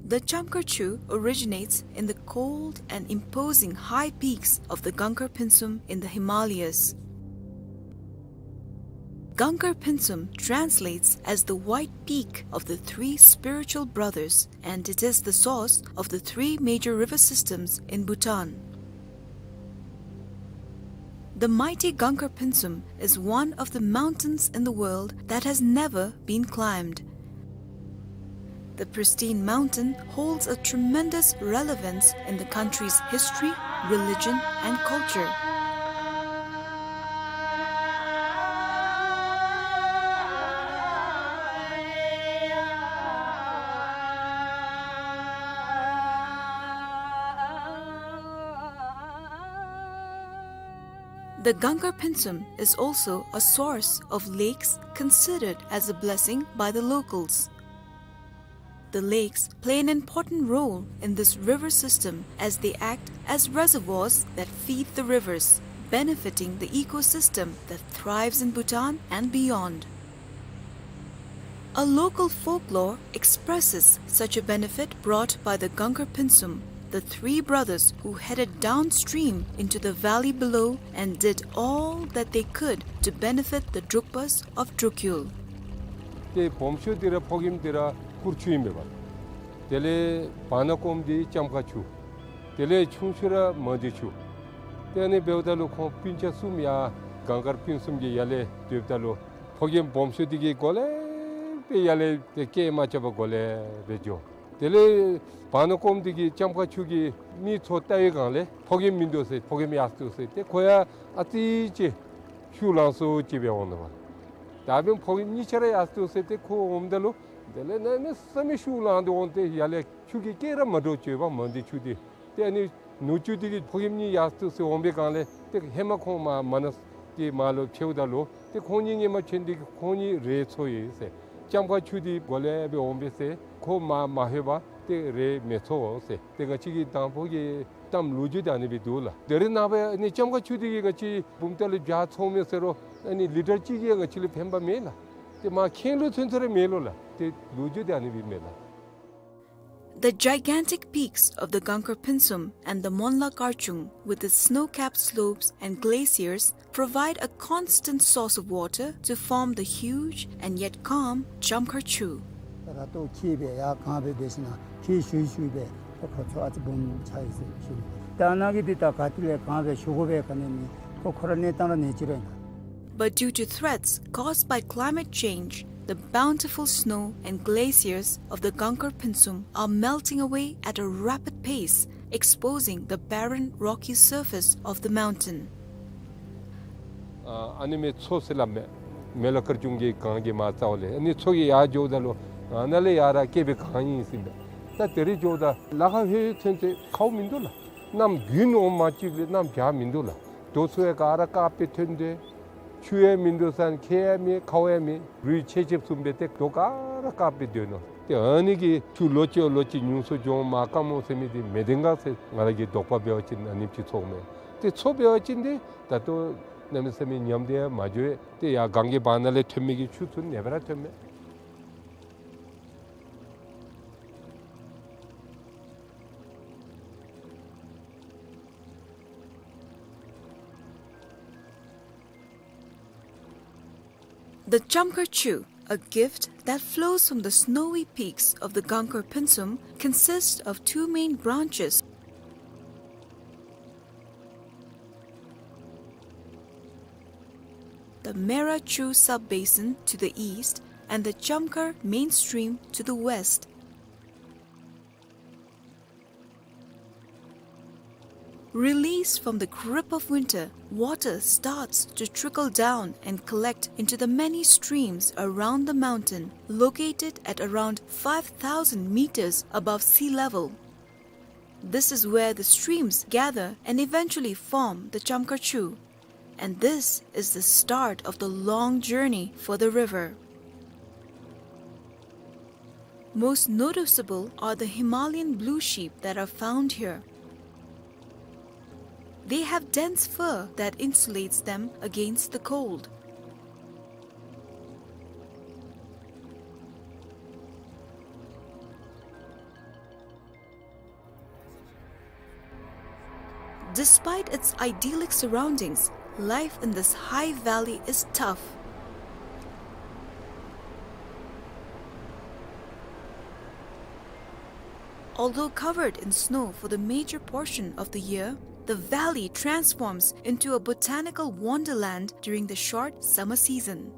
The Chamkhar Chu originates in the cold and imposing high peaks of the Gangkar Pynsum in the Himalayas. Gangkar Pynsum translates as the white peak of the three spiritual brothers, and it is the source of the three major river systems in Bhutan. The mighty Gangkar Pynsum is one of the mountains in the world that has never been climbed. The pristine mountain holds a tremendous relevance in the country's history, religion, and culture. The Gangkar Pynsum is also a source of lakes considered as a blessing by the locals. The lakes play an important role in this river system as they act as reservoirs that feed the rivers, benefiting the ecosystem that thrives in Bhutan and beyond. A local folklore expresses such a benefit brought by the Gangkar Pynsum, the three brothers who headed downstream into the valley below and did all that they could to benefit the Drukpas of Drukyul. ཏེ་སྦོམ་ཤོས་འདི་ར་ཕོ་རྒནམ་འདི་ར་གུར་ཆུ་ཨིན་པས། དེ་ལས་བར་ན་ཀོམ་འདི་ལྕམ་མཁར་ཆུ། དེ་ལས་ཆུང་ཤོས་ར་མང་སྡེ་ཆུ། ཏེ་ཨ་ནི་འབདཝ་ད་ལུ་ཁོང་སྤུན་ཆ་གསུམ་ཡར་གངས་དཀར་སྤུན་གསུམ་གྱི་ཡར་ལས་སྡོདཔ་ད་ལུ་ཕོ་རྒནམ་སྦོམ་ཤོས་འདི་གིས་གོ་ལེ་སྦེ་ཡར་ལས་ཏེ་སྐད་མ་རྐྱབ་པར་གོ་ལེ་སྦེ་འགྱོ། དེ་ལས་བར་ན་ཀོམ་འདི་གིས་ལྕམ་མཁར་ཆུ་གི་མི་ཚུ་བལྟ་བའི་སྒང་ལས་ཕོ་རྒནམ་མིན་འདུག་ཟེར། ཕོ་རྒནམ་ཡར་སོང་འདུག་ཟེར། ཏེ་ཁོ་ཡང་ཨ་ཙི་ཅིག་ཤུགས་ལང་སུ་ཅིག་སྦེ་འོང་ནུག་པ། ད་འབདན་ཕོ་རྒནམ་གཉིས་ཆ་ར་ཡར་སོང་འདུག་ཟེར། ཏེ་ཁོ་འོངམ་ད་ལུ་དེ་ལས་གནམ་མེད་ས་མེད་ཤུགས་ལངས་ཏེ་འོང་སྟེ་ཡར་ལས་ཆུ་གི་སྐད་ར་མ་འདྲཝ་བརྗོདཔ་མང་སྡེ་ཆུ་འདི། ཏེ་ཨ་ནི་ནུ་གཅུང་འདི་གིས་ཕོ་རྒནམ་གཉིས་ཡར་སོང་འདུག་ཟེར་འོང་པའི་སྒང་ལས་ཏེ་ཧེ་མ་ཁོང་མར་མ་ན་གི་མར་ལུ་ཕྱདཔ་ད་ལུ་ཏེ་ཁོང་གཉིས་སྔོན་མ་ཕྱད་ནི་འདི་གིས་ཁོང་གཉིས་རེ་འཚོ་ཡི་ཟེར། ལྕམ་མཁར་ཆུ་འདི་གོ་ལེ་སྦེ་འོང་པས་ཟེར། ཁོ་མར་མ་ལྷོད་པར་ཏེ་རེ་མི་འཚོ་ཟེར། ཏེ་ང་བཅས་ཀྱི་དང་ཕུ་གི་གཏམ་ལོ་རྒྱུས་འདི་ཨ་ནི་སྦེ་འདུག་ལགས། དེ་རིང་ནངས་པ་ཨ་ནི་ལྕམ་མཁར་ཆུ་འདི་གིས་ང་བཅས་བུམ་ཐང་ལས་བྱཱ་འཚོ་མི་ཟེར་རུང་ཨ་ནི་ལི་ཊར་གཅིག་གིས་ང་བཅས་ལུ་ཕན་པ་མེད་ལགས། ཏེ་མར་ཁེངས་ལོ་ཚུན་ཚོད་ར་མེད་ལོ་ལགས། ཏེ་ལོ་རྒྱུས་འདི་ཨ་ནི་སྦེ་མས་ལགས། The gigantic peaks of the Gangkar Pynsum and the Monla Karchung, with its snow-capped slopes and glaciers, provide a constant source of water to form the huge and yet calm Chamkhar Chu. ར་ཏོ་ཁྱི་སྦེ་ཡར་གང་སྦེ་འབད་ཞིན་ན་ཁྱི་ཤུ་ཤུ་སྦེ་ཁོ་ཚུ་ཨ་ཙི་སྦོམ་ཆགས་ཡི་ཟེར་ཞུ་ནི། ད་ནཱ་གི་འདི་ད་ག་ཏེ་ལས་གང་སྦེ་ཞུ་དགོ་པས་ག་ནི་མེད། ཁོ་ཁོ་ར་གནས་སྟངས་ར་ཨ་ནི་ཅིག་ར་ཨིན་ལགས། But due to threats caused by climate change, the bountiful snow and glaciers of the Gangkar Pynsum are melting away at a rapid pace, exposing the barren, rocky surface of the mountain. ཨ་ཨ་ནི་མི་མཚོ་ཟེར་སླབ་མས། མོན་ལ་དཀར་ཆུང་གི་གངས་ཀྱི་མར་རྩ་བ་ལས་ཨ་ནི་མཚོ་གི་ཡར་འགྱོཝ་ད་ལུ་ཨ་ནཱ་ལས་ཡར་ར་བསྐལ་པའི་གངས་ཨིན་ཟེར་མས། ད་དེ་རེ་འགྱོཝ་ད་ལ་ཁ་ལྷོད་ཚུན་ཚོད་ཁཝ་མིན་འདུག་ལགས། གནམ་དགུན་འོང་མ་གཅིག་ལས་གནམ་བྱཱར་མིན་འདུག་ལགས། རྡོ་ཚུ་ཡང་ག་ར་དཀརཔོ་སྦེ་ཐོན་ཏེ། ཆུ་ཡང་མིན་འདུག་ས་ཁྱེགས་ཡང་མེད་ཁཝ་ཡང་མེད། རུད་ཆེ་ཆེ་བཟུམ་སྦེ་ཏེ་རྡོ་ག་ར་དཀརཔོ་སྦེ་སྡོད་ནུག། ཏེ་ཨ་ནི་གི་ཆུ་ལོ་གཅིག་ལོ་གཅིག་ཉུང་སུ་འགྱོ་འོང་མར་སྐམ་འོང་ཟེར་མི་འདི་མི་བདེན་ག་ཟེར་ང་ར་གི་དོགས་པ་འབད་བ་ཅིན་ཨ་ནེམ་ཅིག་ཚོརཝ་མས། ཏེ་མཚོ་འབད་བ་ཅིན་འདི་ད་ལྟོ་གནམ་མེད་ས་མེད་ཉམས་ཏེ་ཡང་མ་འགྱོ་བས། ཏེ་ཡར་གངས་ཀྱི་བར་ན་ལས་ཐོན་མི་གི་ཆུ་ཚུ་ཨ་ནེ་སྦེ་ར་ཐོནམ་མས། The Chamkhar Chu, a gift that flows from the snowy peaks of the Gangkar Pynsum, consists of two main branches, the Mera Chu sub-basin to the east and the Chamkhar main stream to the west. Released from the grip of winter, water starts to trickle down and collect into the many streams around the mountain, located at around five thousand meters above sea level. This is where the streams gather and eventually form the Chamkhar Chu. And this is the start of the long journey for the river. Most noticeable are the Himalayan blue sheep that are found here. They have dense fur that insulates them against the cold. Despite its idyllic surroundings, life in this high valley is tough. Although covered in snow for the major portion of the year, the valley transforms into a botanical wonderland during the short summer season.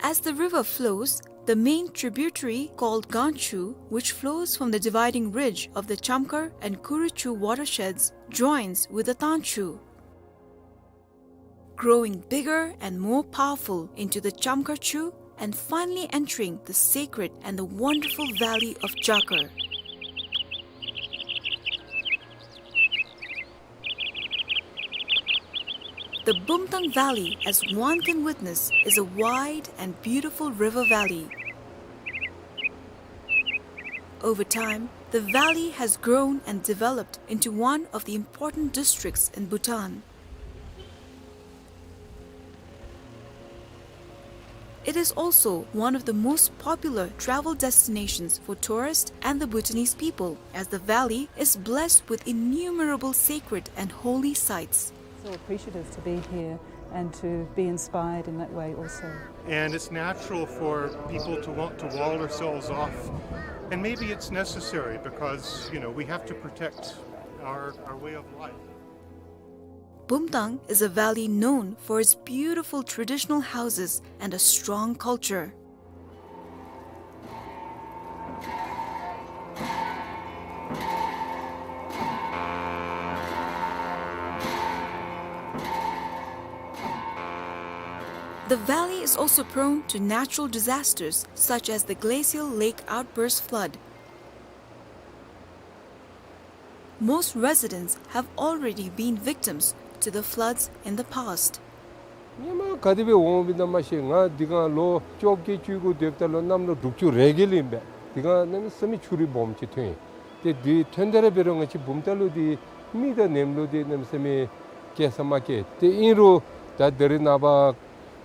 As the river flows, the main tributary called Ganchu, which flows from the dividing ridge of the Chamkhar and Kuruchu watersheds, joins with the Tangchu, growing bigger and more powerful into the Chamkhar Chu and finally entering the sacred and the wonderful valley of Jakar. The Bumtang Valley, as one can witness, is a wide and beautiful river valley. Over time, the valley has grown and developed into one of the important districts in Bhutan. It is also one of the most popular travel destinations for tourists and the Bhutanese people, as the valley is blessed with innumerable sacred and holy sites. So appreciative to be here and to be inspired in that way also. And it's natural for people to want to wall ourselves off. And maybe it's necessary because, you know, we have to protect our, our way of life. Bumtang is a valley known for its beautiful traditional houses and a strong culture. The valley is also prone to natural disasters such as the glacial lake outburst flood. Most residents have already been victims to the floods in the past. སྔོན་མ་ག་དེ་སྦེ་འོང་བའི་ནང་མ་ཤེས། ང་འདི་ག་ལོ་བཅོ་བརྒྱད་བཅུ་དགུ་སྡོདཔ་ད་ལུ་གནམ་ལོ་དྲུག་ཅུ་རེ་བརྒྱད་ལུ་ཨིན་པས། འདི་ག་གནམ་མེད་ས་མེད་ཆུ་རུད་སྦོམ་ཅིག་ཐོན་ཡི། ཏེ་འདི་ཐོན་ད་ར་འབད་རུང་ང་བཅས་བུམ་ཐང་ལུ་འདི་མི་དང་ནེམ་ལུ་འདི་གནམ་མེད་ས་མེད་སྐྱེལ་ས་མ་སྐྱེལ། ཏེ་ཨིན་རུང་ད་ད་རེས་ནངས་པ་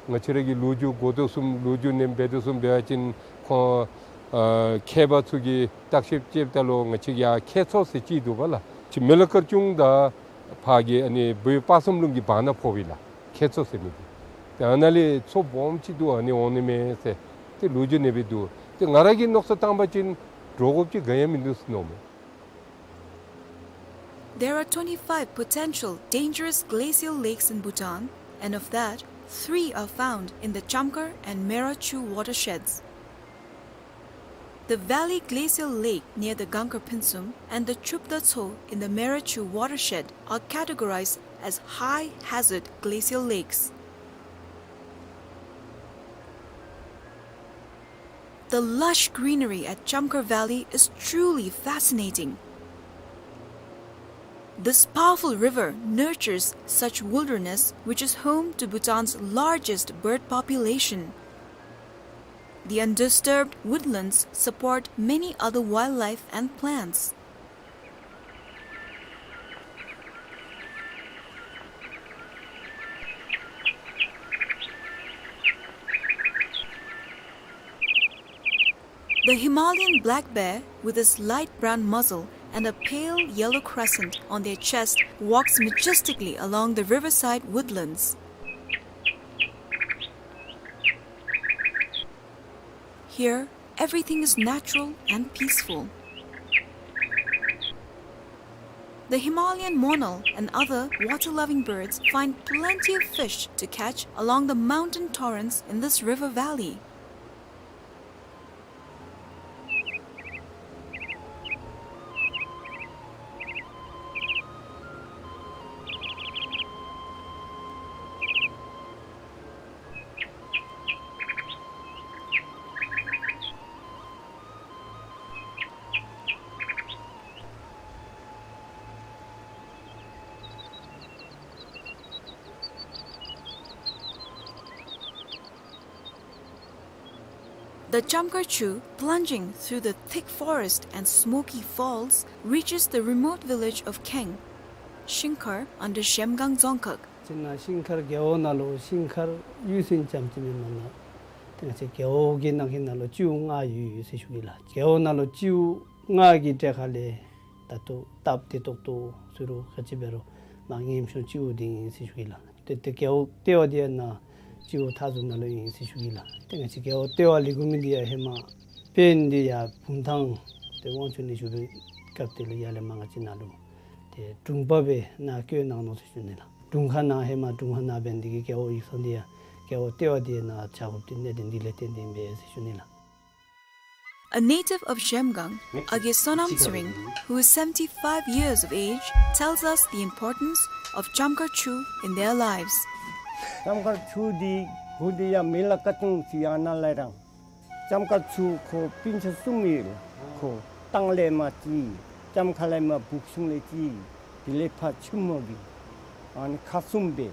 ང་བཅས་ར་གི་ལོ་རྒྱུས་གོ་དོ་བཟུམ་ལོ་རྒྱུས་ནང་འབད་དོ་བཟུམ་འབད་བ་ཅིན་ཁོང་ཨ་མཁས་པ་ཚུ་གིས་བརྟག་ཞིབ་རྐྱབ་ད་ལུ་ང་བཅས་ཡར་ཁྱད་མཚོ་ཟེར་ཅིག་འདུག་པ་ལགས། ཅིག་མི་ལ་དཀར་ཆུང་དང་ཕར་གྱི་ཨ་ནི་བོད་དཔག་བསམ་ལུང་གི་བར་ན་ཕོག་པས་ལགས། ཁྱད་མཚོ་ཟེར་མི་འདི། ཏེ་ཨ་ནཱ་ལས་མཚོ་སྦོམ་ཅིག་འདུག། ཨ་ནི་འོང་ནི་མས་ཟེར་ཏེ་ལོ་རྒྱུས་ནང་འབད་འདུག། ཏེ་ང་ར་གིས་མནོ་བསམ་བཏང་བ་ཅིན་འདྲོག་དགོཔ་ཅིག་ག་ཡང་མིན་འདུག་ཟེར་མནོཝ་མས། There are twenty-five potential dangerous glacial lakes in Bhutan, and of that, three are found in the Chamkhar and Mera Chu watersheds. The valley glacial lake near the Gangkhar Phinsum and the Chupda Tso in the Mera Chu watershed are categorized as high hazard glacial lakes. The lush greenery at Chamkhar Valley is truly fascinating. This powerful river nurtures such wilderness, which is home to Bhutan's largest bird population. The undisturbed woodlands support many other wildlife and plants. The Himalayan black bear, with its light brown muzzle and a pale yellow crescent on their chest, walks majestically along the riverside woodlands. Here, everything is natural and peaceful. The Himalayan monal and other water-loving birds find plenty of fish to catch along the mountain torrents in this river valley. The Chamkhar Chu, plunging through the thick forest and smoky falls, reaches the remote village of Kheng, Shingkhar under Zhemgang Dzongkhag. ཅིག་ནཱ་ཤིང་མཁར་རྒེད་འོག་ནང་ལུ་ཤིང་མཁར་གཡུས་ཚན་ཙམ་ཅིག་མེན་མ་ནཱ། ཏེ་ང་བཅས་རྒེད་འོག་གི་ནང་གི་ནང་ལུ་སྤྱི་འོག་ལྔ་ཡོད་ཡོད་ཟེར་ཞུ་གེ་ལགས། རྒེད་འོག་ནང་ལུ་སྤྱི་འོག་ལྔ་གི་གྲས་ཁ་ལས་ད་ལྟོ་སྟབས་བདེ་ཏོག་ཏོ་ཟེར་རུང་ག་ཅི་འབད་རུང་ནཱ་ངེམ་ཤོང་སྤྱི་འོག་འདི་ཨིན་ཟེར་ཞུ་གེ་ལགས། ཏེ་ཏེ་རྒེད་འོག་ལྟེ་བ་འདི་ཡང་ནཱ་སྤྱི་འོག་མཐའ་ཟུར་ནང་ལུ་ཨིན་ཟེར་ཞུ་གེ་ལགས། ཏེ་ང་བཅས་རྒེད་འོག་ལྟེ་བ་ལས་འགོ་མི་འདི་ཡང་ཧེ་མ་དཔོན་འདི་ཡར་བུམ་ཐང་ཏེ་དབང་ཕྱུག་གནས་བཞུགས་པའི་སྐབས་དེ་ལུ་ཡར་ལས་མར་ང་བཅས་ནཱ་ལུ་ཏེ་དྲུང་པ་སྦེ་ནཱ་བསྐོས་གནང་ནུག་ཟེར་ཞུ་ནི་ལགས། དྲུང་ཁག་ནང་ཧེ་མ་དྲུང་ཁག་ནང་འབད་ནི་འདི་གིས་རྒེད་འོག་ཡིག་ཚང་འདི་ཡང་རྒེད་འོག་ལྟེ་བ་འདི་ནཱ་ཆགས་དགོཔ་འདི་གནད་དོན་འདི་ལས་བརྟེན་ཏེ་ཨིན་པས་ཟེར་ཞུ་ནི་ལགས། A native of Zhemgang, Age Sonam Tsering, who is seventy-five years of age, tells us the importance of Chamkhar Chu in their lives. ལྕམ་མཁར་ཆུ་འདི་གུ་འདི་ཡང་མི་ལ་ཀ་ཅུང་ཅིག་ཡང་ནཱ་ལས་རང་ལྕམ་མཁར་ཆུ་ཁོ་སྤུན་ཆ་གསུམ་ཡོད། ཁོ་སྟང་ལས་མར་གཅིག། ལྕམ་མཁར་ལས་མར་བུག་ཤུང་ལས་གཅིག། དེ་ལས་ཕར་ཆུ་མོ་གི་ཨ་ནི་ཁག་གསུམ་སྦེ་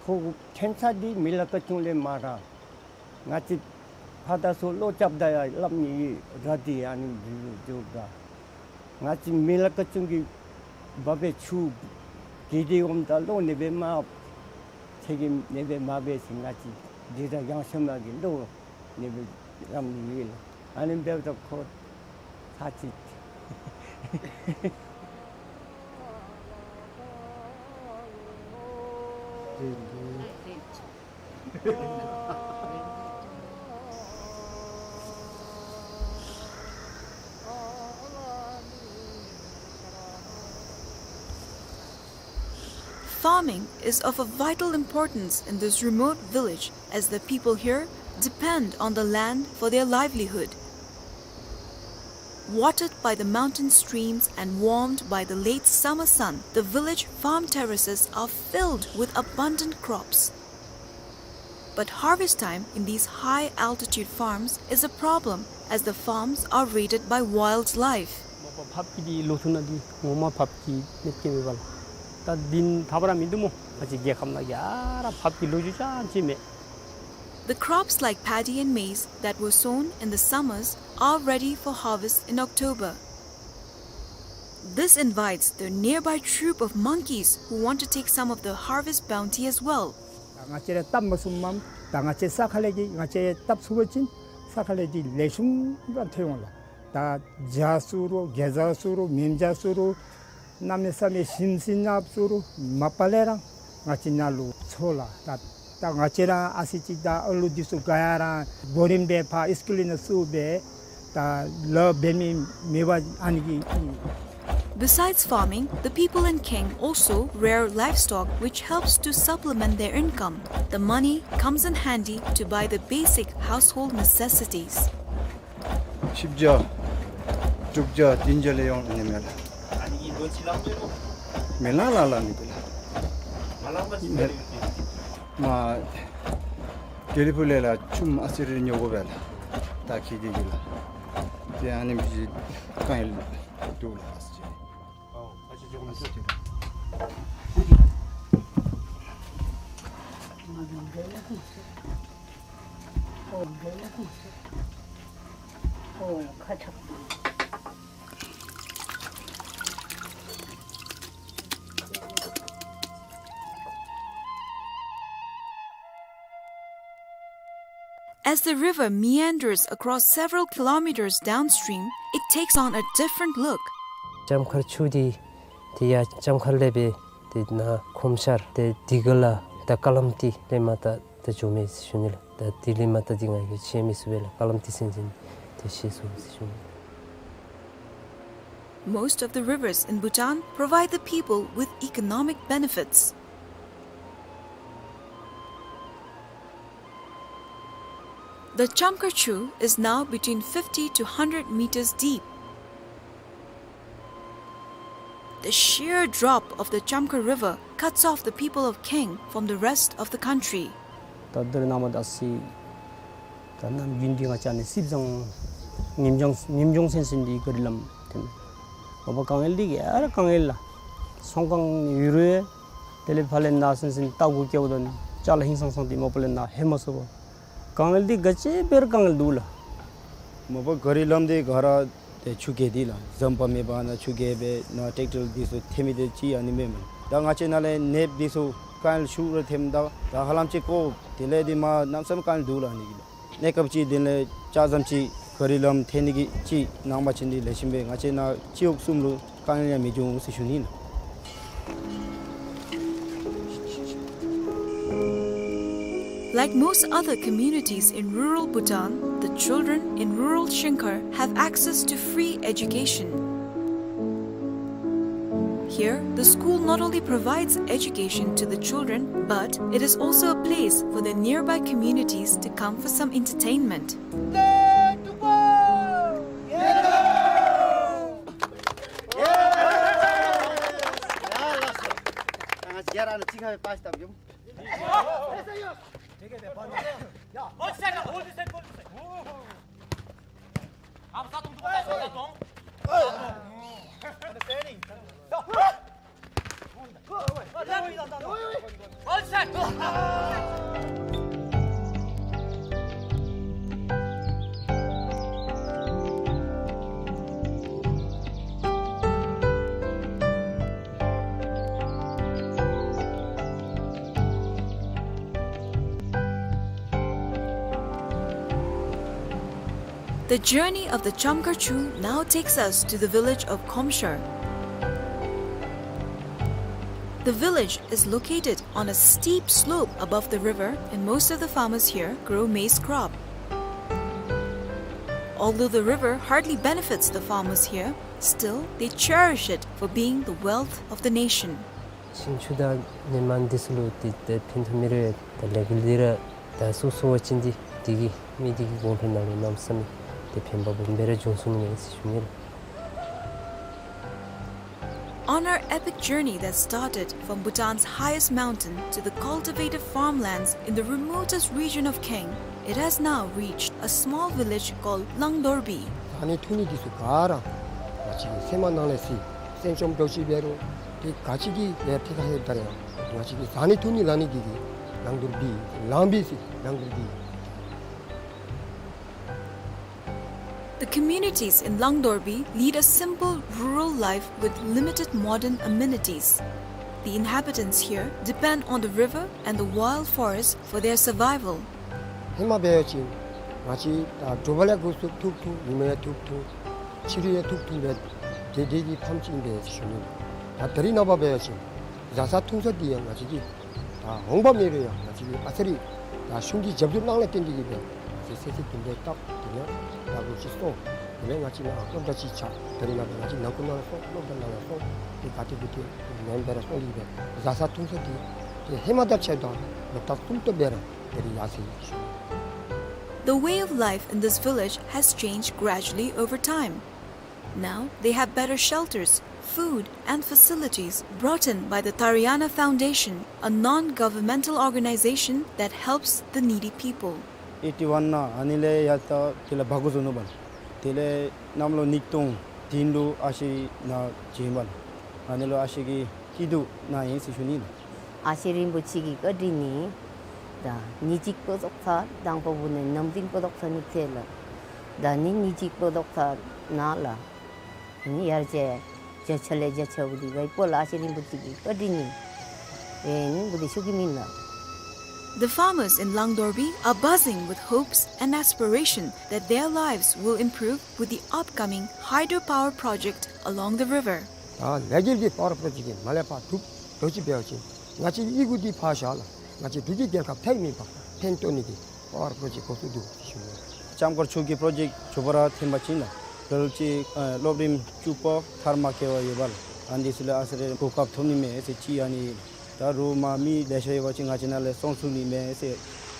ཁོ་ཁྱད་ཆ་འདི་མི་ལ་ཀ་ཅུང་ལས་མར་ར་ང་བཅས་ཕར་དང་ཚུར་ལོག་རྐྱབ་ད་ཡང་སླབ་ནི་ཡོད་ར། འདི་ཨ་ནི་འདི་འགྱོ་ད་ང་བཅས་མི་ལ་ཀ་ཅུང་གི་བ་སྦེ་ཆུ་གི་འདི་འོངམ་ད་ལོག་ནི་སྦེ་མ་ཚེ་གི་ནི་སྦེ་མ་འབད་ཞིནམ་ང་བཅས་འདི་ར་ཡང་ཤོ་མ་གི་ལོག་ནི་སྦེ་རམ་ནི་ཡོད་ལགས། ཨ་ནི་འབདཝ་ད་ཁོ་ཚར་གཅིག། Farming is of a vital importance in this remote village, as the people here depend on the land for their livelihood. Watered by the mountain streams and warmed by the late summer sun, the village farm terraces are filled with abundant crops. But harvest time in these high-altitude farms is a problem, as the farms are raided by wildlife. ཕགཔ་གི་འདི་ལོ་ཐུག་ནང་འདི་ངོ་མ་ཕགཔ་གི་གནོད་སྐྱེལ་མེད་པས་ལགས། ད་འདི་ད་བར་མིན་འདུག་སྨོ། ང་བཅས་རྒྱལ་ཁབ་ནང་ག་ར་ཕགཔ་གི་ལོ་རྒྱུས་ཅང་ཅིག་མེད། The crops like paddy and maize that were sown in the summers are ready for harvest in October. This invites the nearby troop of monkeys who want to take some of the harvest bounty as well. ང་བཅས་ར་བཏབ་མ་ཚུགསཔ་མས། ད་ང་བཅས་ས་ཁ་ལས་ཀྱི་ང་བཅས་བཏབ་ཚུགས་པ་ཅིན་ས་ཁ་ལས་ཀྱི་ལེགས་ཤོམ་ར་ཐོན་འོང་ལགས། ད་བྱ་ཟེར་རུང་གེ་ཛ་ཟེར་རུང་མེན་བྱ་ཟེར་རུང་གནམ་མེད་ས་མེད་ཞིམ་ཟིན་ནགཔ་ཟེར་རུང་མ་པ་ལས་ར་ང་བཅས་ནཱ་ལུ་འཚོལ་ལགས། ད་ད་ང་བཅས་ར་ཨ་ཙི་ཅིག་ད་ཨ་ལུ་འདི་ཚུ་ག་ཡ་ར་གོ་རིམ་སྦེ་ཕར་ཨིསི་ཀུལ་ནང་བཙུགས་སྦེ་ད་ལཱ་འབད་མི་མེད་པར་ཨ་ནི་གི། Besides farming, the people in Kheng also rear livestock, which helps to supplement their income. The money comes in handy to buy the basic household necessities. བཞི་བརྒྱ་དྲུག་བརྒྱ་བདུན་བརྒྱ་ལས་ཡོང་ནི་མས་ལགས། མི་ལ་ལ་ལ་ནི་གི་ལགས། མ་དེ་ལས་ཕུ་ལས་ལགས་ཆུམ་ཨ་ཙི་རེ་ཉོ་དགོ་པས་ལགས། ད་ཁྱད་དེ་གི་ལགས། ཏེ་ཨ་ནི་མི་གི་དཀའ་ངལ་འདུག་ལགས། As the river meanders across several kilometers downstream, it takes on a different look. ལྕམ་མཁར་ཆུ་འདི་ཏེ་ཡར་ལྕམ་མཁར་ལས་སྦེ་ཏེ་ནཱ་ཁོམ་ཤར་ཏེ་དི་ག་ལ་དང་ཀ་ལམ་ཏི་ལས་མར་ད་ད་འགྱོ་མས་ཟེར་ཞུ་ནི་ལགས། ད་དི་ལས་མར་ད་འདི་ང་གིས་ཤེས་མི་ཚུགས་པས་ལགས། ཀ་ལམ་ཏི་ཟེར་མི་འདི་ཏེ་ཤེས་ཚུགས་ཟེར་ཞུ་ནི། Most of the rivers in Bhutan provide the people with economic benefits. The Chamkhar Chu is now between fifty to hundred meters deep. The sheer drop of the Chamkhar River cuts off the people of Kheng from the rest of the country. ད་ད་རེས་ནངས་པ་ད་སི་ད་ནམ་རྒྱུན་འདི་ང་བཅས་ནི་སིབ་ཟང་ངེམ་ཅོང་ངེམ་ཅོང་སེན་སེན་འདི་ག་རི་ལམ་ཐོན་མས། འོ་བ་དཀའ་ངལ་འདི་ག་ར་དཀའ་ངལ་ལགས། ཚོང་ཁང་ནི་ཡོད་རུང་དེ་ལས་ཕར་ལས་ནཱ་སེན་སེན་ལྟ་སྒོ་བཀལཝ་ད་ནི་ཅ་ལ་ཧིང་སང་སང་འདི་མ་པ་ལས་ནཱ་ལྷོད་མ་ཚུགས་པས། དཀའ་ངལ་འདི་ག་ཅི་འབད་རུང་དཀའ་ངལ་འདུག་ལགས། མ་པ་ག་རི་ལམ་འདི་ག་ར་ཏེ་ཆུ་རྐྱལ་འདི་ལགས་འཛམ་བུ་མེད་པ་ནང་ཆུ་རྐྱལ་སྦེ་ནཱ་ཊེཀ་ཊར་འདི་ཚུ་ཐོན་མི་འདི་ཅིག་ཨ་ནི་མེན་མས། ད་ང་བཅས་ནཱ་ལས་ནདཔ་འདི་ཚུ་རྐྱལ་ཤུགས་ར་ཐོནམ་ད་ད་ཧ་ལམ་ཅིག་ཀོ་དེ་ལས་འདི་མ་གནམ་མེད་ས་མེད་རྐྱལ་འདུག་ལགས་ཨ་ནི་གི་ལགས། གནས་སྐབས་ཅིག་དེ་ལས་ལྕགས་ཟམ་ཅིག་ག་རི་ལམ་ཐོན་ནི་གི་ཅིག་ནང་པ་ཅིན་འདི་ལེགས་ཤོམ་སྦེ་ང་བཅས་ནཱ་སྤྱི་འོག་གསུམ་ལུ་རྐྱལ་ཡང་མི་འབྱུང་ཟེར་ཞུ་ནི་ལགས། Like most other communities in rural Bhutan, the children in rural Shingkhar have access to free education. Here, the school not only provides education to the children, but it is also a place for the nearby communities to come for some entertainment. The journey of the Chamkar Chu now takes us to the village of Khomshar. The village is located on a steep slope above the river, and most of the farmers here grow maize crop. Although the river hardly benefits the farmers here, still they cherish it for being the wealth of the nation. ཤིང་ཆུ་དང་ནི་མ་འདི་ཚུ་ལུ་ཏེ་ཏེ་ཕན་ཐོགས་མི་རེ་ད་ལས་འགུལ་འདི་ར་ད་སོ་སོ་བ་ཅིན་འདི་འདི་གིས་མི་འདི་གི་གོང་འཕེལ་ནང་ལུ་གནམ་མེད་ས་མེད་ཏེ་ཕན་པ་སྦོམ་སྦེ་ར་འབྱུང་ཚུགས་ནི་མས་ཟེར་ཞུ་ནི་ལགས། On our epic journey that started from Bhutan's highest mountain to the cultivated farmlands in the remotest region of Kaeng, it has now reached a small village called Langdorbi. བཟའ་ནི་འཐུང་ནི་འདི་ཚུ་ག་ར་ང་བཅས་ཀྱི་སེམས་ནང་ལས་སི་སེམས་ཅན་འདྲཝ་ཅིག་འབད་རུང་ཏེ་ག་ཅི་གི་ལས་ཏེ་ག་ཧེ་ད་རེ་ང་བཅས་ཀྱི་བཟའ་ནི་འཐུང་ནི་ལང་ནི་འདི་གིས་ལང་དོར་བི་ལང་བི་སི་ལང་དོར་བི། The communities in Langdorbi lead a simple rural life with limited modern amenities. The inhabitants here depend on the river and the wild forest for their survival. ཧེ་མ་འབད་བ་ཅིན་ང་བཅས་ད་དྲོ་པ་ལས་འགོ་བཙུགས་ཐུག་ཐུག་ཉིན་མ་ཡང་ཐུག་ཐུག་ཕྱི་རུ་ཡང་ཐུག་ཐུག་སྦེ་དེ་དེ་གི་ཕམ་ཅིག་ཨིན་པས་ཟེར་ཞུ་ནི། ད་ད་རིས་ནངས་པ་འབད་བ་ཅིན་བཟའ་ཚང་འཐུང་ཚང་འདི་ཡང་ང་བཅས་ཀྱི་ད་འོང་འབབ་མེད་རུང་ཡང་ང་བཅས་ཀྱི་ཨ་ཙི་རེ་ད་གཞུང་གི་རྒྱབ་སྐྱོར་གནང་ལས་བརྟེན་ཏེ་གིས་སྦེ་ཟས་ཟས་ཟས་དུམ་གྲ་བཏབ། དེ་ལས་ད་ལོག་ཅིག་སོང་། དེ་ལས་ང་བཅས་ནཱ་སློབ་གྲྭ་ཅིག་ཆགས། ད་རིས་ནངས་པ་ང་བཅས་ནང་ཁུལ་ནང་ལུ་སོང་སློབ་གྲྭ་ནང་ལུ་སོང་། དེ་ག་ཏེ་གུ་ཏེ་ནང་སྦེ་ར་སོང་སྟེ་གིས་སྦེ་བཟའ་ཚང་འཐུང་ཚང་འདི་ཏེ་ཧེ་མ་དང་ཕྱད་ད་ལོག་ལྟབ་གསུམ་ཏོག་སྦེ་ར་ད་རིས་ཡར་སོ་ཡི་ཟེར་ཞུ་ནི། The way of life in this village has changed gradually over time. Now they have better shelters, food, and facilities brought in by the Tariana Foundation, a non-governmental organization that helps the needy people. ཨེཊི་ཝན་ནང་ཨ་ནི་ལས་ཡར་ད་དེ་ལས་འབག་འགོ་བཟོ་ནུག་པ་ལགས། དེ་ལས་གནམ་ལོ་ཉིས་སྟོང་བདུན་ལུ་ཨ་ཞེ་ནཱ་བྱོན་པ་ལགས། ཨ་ནི་ལུ་ཨ་ཞེ་གི་སྐྱིད་སྡུག་ནང་ཨིན་ཟེར་ཞུ་ནི་ལགས། ཨ་ཞེ་རིན་པོ་ཆེ་གི་བཀའ་དྲིན་ཨིན། ད་ཉིནམ་གཅིག་ལྟོ་བཟའ་ཚར་དང་པ་བུ་ནི་ནམ་རྒྱུན་ལྟོ་བཟའ་ནི་ཐལ་ལགས། ད་ནི་ཉིནམ་གཅིག་ལྟོ་བཟའ་ཚར་ནཱ་ལགས། ཨ་ནི་ཡར་བྱ་བྱ་ཆ་ལས་བྱ་ཆ་བུ་འདི་ག་ཡི་པོ་ལགས་ཨ་ཞེ་རིན་པོ་ཆེ་གི་བཀའ་དྲིན་ཨིན། ཨེ་ནི་བུ་འདི་ཤུགས་ཀྱིས་མིན་ལགས། The farmers in Langdorbi are buzzing with hopes and aspiration that their lives will improve with the upcoming hydropower project along the river. ད་ལས་འགུལ་འདི་པ་ཝར་པྲོ་ཇེཀཊ་འདི་མར་ལས་ཕར་གྲུབ་འགྲོ་ཅི་འབད་བ་ཅིན་ང་བཅས་ཀྱི་ཡི་གུ་འདི་ཕར་བཞག་ལགས། ང་བཅས་འབྲུག་གི་རྒྱལ་ཁབ་ཐད་མེད་པར་ཕན་ཐོགས་ནི་གི་པ་ཝར་པྲོ་ཇེཀཊ་འགོ་བཙུགས་འདུག་ཟེར་ཞུ་ནི། ལྕམ་མཁར་ཆུ་གི་པྲོ་ཇེཀཊ་མཇུག་པ་ར་ཐོན་པ་ཅིན་ལགས་ལོ་ལོ་ཅིག་ཨ་སློབ་རིམ་བཅུ་པ་མཐར་མ་འཁྱོལ་བར་ཡོད་པ་ལགས། ཨ་ནི་འདི་ཚུ་ལུ་ཨ་ཙི་རེ་གོ་སྐབས་ཐོབ་ནི་མས་ཟེར་ཅིག་ཨ་ནི་ད་རུང་མ་མི་ལེ་ཤ་ཡོད་པ་ཅིན་ང་བཅས་ནཱ་ལས་སོང་ཚུགས་ནི་མས་ཟེར་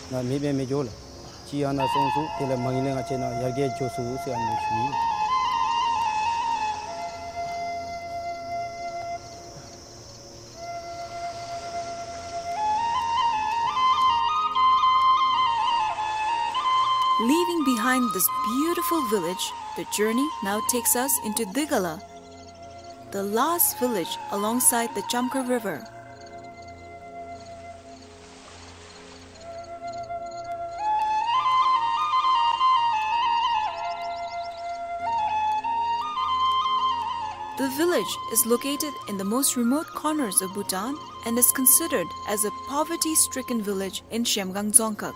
ང་མེད་པས་མི་འགྱོ་ལགས། ཅིག་ཨ་ནཱ་སོང་ཚུགས་དེ་ལས་མ་ངེས་ལས་ང་བཅས་ནཱ་ཡར་རྒྱས་འགྱོ་ཚུགས་ཟེར་ཨ་ནི་ཞུ་ནི། Leaving behind this beautiful village, the journey now takes us into Digala, the last village alongside the Chamkhar River. The village is located in the most remote corners of Bhutan and is considered as a poverty-stricken village in Zhemgang Dzongkhag.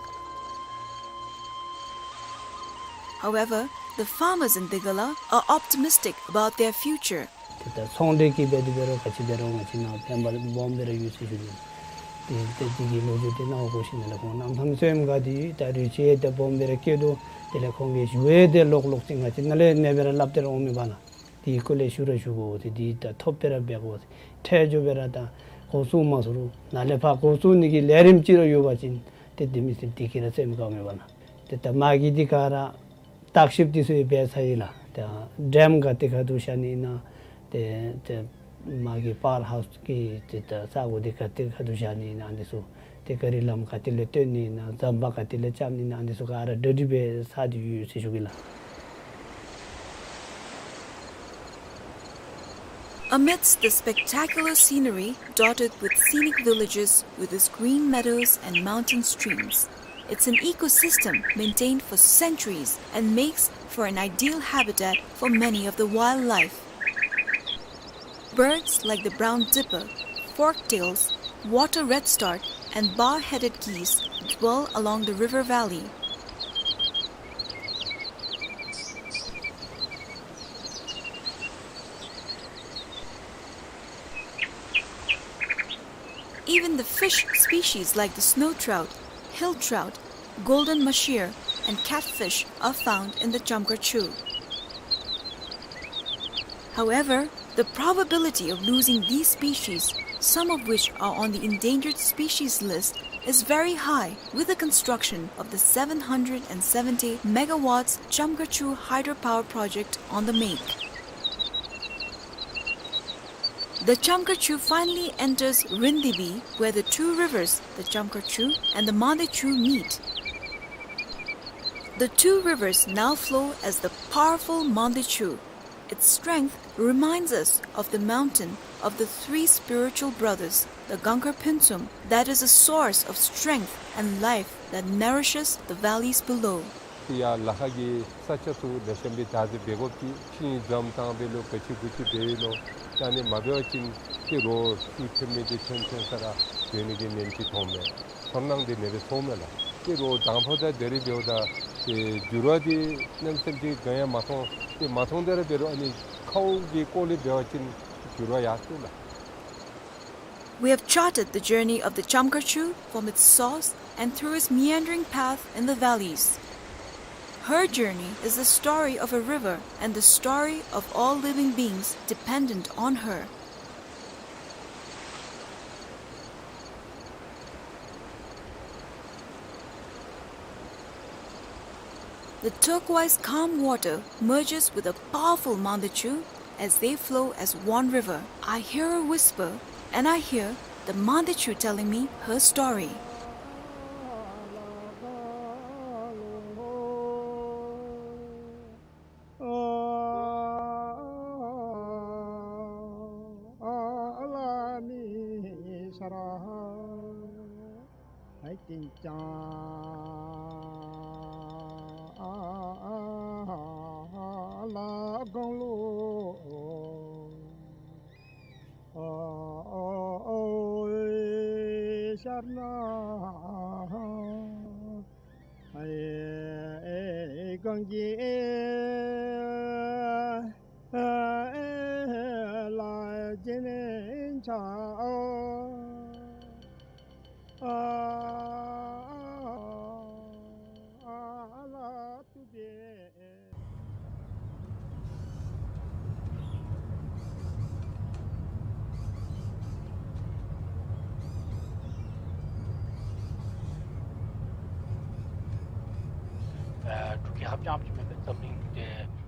However, the farmers in Degala are optimistic about their future. ཏེ་ད་ཚོང་འབྲེལ་གྱི་འབད་དེ་འབད་རུང་ག་ཅི་འབད་རུང་ང་བཅས་ནཱ་ཕན་པ་སྦོམ་སྦེ་ར་ཡོད་ཟེར་ཞུ་ནི། ཏེ་ཏེ་དེ་གི་ལོ་རྒྱུས་དེ་ནཱ་འོང་དགོ་ཞིནམ་ལས་ཁོང་གནམ་མེད་ས་མེད་དགའ་སྟེ་ད་རུང་ཅིག་ཏེ་སྦོམ་སྦེ་ར་སྐྱེས་དོ། དེ་ལས་ཁོང་གིས་ཞུ་ཡང་ཏེ་ལོག་ལོག་ཅིག་ང་བཅས་ནཱ་ལས་ཨ་ནེ་སྦེ་ར་སླབ་སྟེ་ར་འོང་མི་འབད་ལགས། དེ་སྐོར་ལས་ཞུ་ར་ཞུ་དགོ་ཟེར། དེ་ད་ཐོབ་སྦེ་ར་འབད་དགོ་ཟེར། འཕྲལ་མགྱོགས་སྦེ་ར་ད་འགོ་བཙུགས་མ་ཚུགས་རུང་ནཱ་ལས་ཕར་འགོ་བཙུགས་ནི་གི་ལས་རིམ་ཅིག་ར་ཡོད་པ་ཅིན་ཏེ་དེ་མི་ཚུ་དེ་གིས་ར་སེམས་དགའ་མི་འབད་ལགས། ཏེ་ད་མ་གི་དེ་ཁར་ར་བརྟག་ཞིབ་དེ་ཚུ་ཡང་འབད་ཚར་ཡི་ལགས། ཏེ་ཌེམ་ག་ཏེ་ག་འདུག་བཞག་ནི་ཨིན་ན། ཏེ་ཏེ་མ་གི་པཱཝར་ཧའུསི་གི་ཏེ་ད་ས་གོ་དེ་ག་ཏེ་ག་འདུག་བཞག་ནི་ཨིན་ན་འདི་ཚུ། ཏེ་ག་རི་ལམ་ག་ཏེ་ལས་བཏོན་ནི་ཨིན་ན། ཟམ་པ་ག་ཏེ་ལས་རྐྱབ་ནི་ཨིན་ན། འདི་ཚུ་ག་ར་གྲ་སྒྲིག་འབད་ཚར་ཏེ་ཡོད་ཟེར་ཞུ་གེ་ལགས། Amidst the spectacular scenery dotted with scenic villages with its green meadows and mountain streams, it's an ecosystem maintained for centuries and makes for an ideal habitat for many of the wildlife. Birds like the brown dipper, forktails, water redstart, and bar-headed geese dwell along the river valley. Even the fish species like the snow trout, hill trout, golden mahseer, and catfish are found in the Chamkar Chu. However, the probability of losing these species, some of which are on the endangered species list, is very high with the construction of the seven hundred and seventy megawatts Chamkar Chu hydropower project on the make. The Chamkar Chu finally enters Rindibi, where the two rivers, the Chamkar Chu and the Mande Chu, meet. The two rivers now flow as the powerful Mande Chu. Its strength reminds us of the mountain of the three spiritual brothers, the Gangkhar Phuntsum, that is a source of strength and life that nourishes the valleys below. ཡར་ལ་ཁ་གི་ས་ཆ་ཚུ་ལེགས་ཤོམ་སྦེ་བདག་འཛིན་འབད་དགོཔ་ཅིག་ཤིང་འཛོམས་བཏང་འབད་ལུ་ག་ཅི་གུ་ཅི་འབད་ཡི་ལོ། ད་ཨ་ནི་མ་འབད་བ་ཅིན་ཏེ་རོགས་ཤུགས་ཐོན་མི་འདི་ཐོན་ཐོན་ས་ར་འགྱོ་ནི་གི་ཉེན་ཅིག་ཐོན་མས་ལགས། ཚོར་སྣང་འདི་ཨ་ནེ་སྦེ་ཐོན་མས་ལགས། ཏེ་རོགས་དང་ཕུ་དང་དེ་རེ་འབདཝ་ད་ཏེ་འགྱུར་བ་འདི་གནམ་མེད་ས་མེད་ཅིག་ག་ཡང་མ་མཐོང་། ཏེ་མ་མཐོང་དེ་ར་འབད་རུང་ཨ་ནི་ཁཝ་གི་སྐོར་ལས་འབད་བ་ཅིན་འགྱུར་བ་ཡར་སོང་ལགས། We have charted the journey of the Chamkar Chu from its source and through its meandering path in the valleys. Her journey is the story of a river and the story of all living beings dependent on her. The turquoise calm water merges with the powerful Mande Chu as they flow as one river. I hear a whisper, and I hear the Mande Chu telling me her story.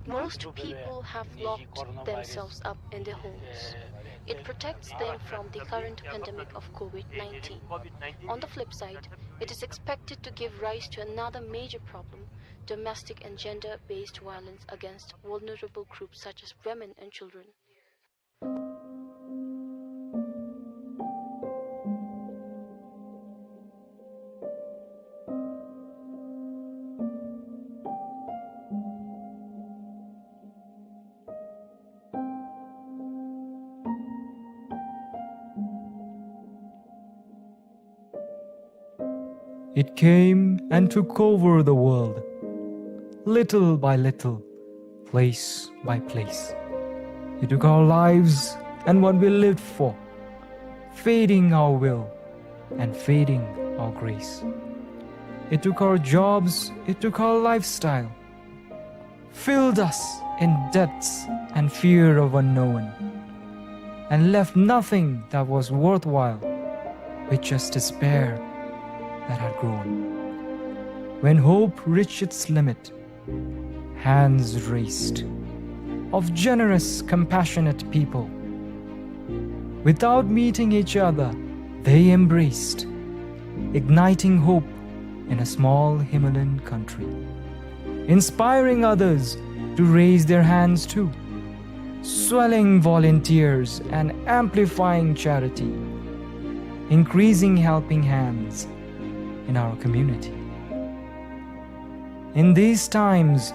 Most people have locked themselves up in their homes. It protects them from the current pandemic of COVID nineteen. On the flip side, it is expected to give rise to another major problem, domestic and gender-based violence against vulnerable groups such as women and children. It came and took over the world, little by little, place by place. It took our lives and what we lived for, feeding our will and feeding our grace. It took our jobs, it took our lifestyle, filled us in debts and fear of unknown, and left nothing that was worthwhile, with just despair that had grown. When hope reached its limit, hands raised of generous, compassionate people. Without meeting each other, they embraced, igniting hope in a small Himalayan country, inspiring others to raise their hands too, swelling volunteers and amplifying charity, increasing helping hands in our community. In these times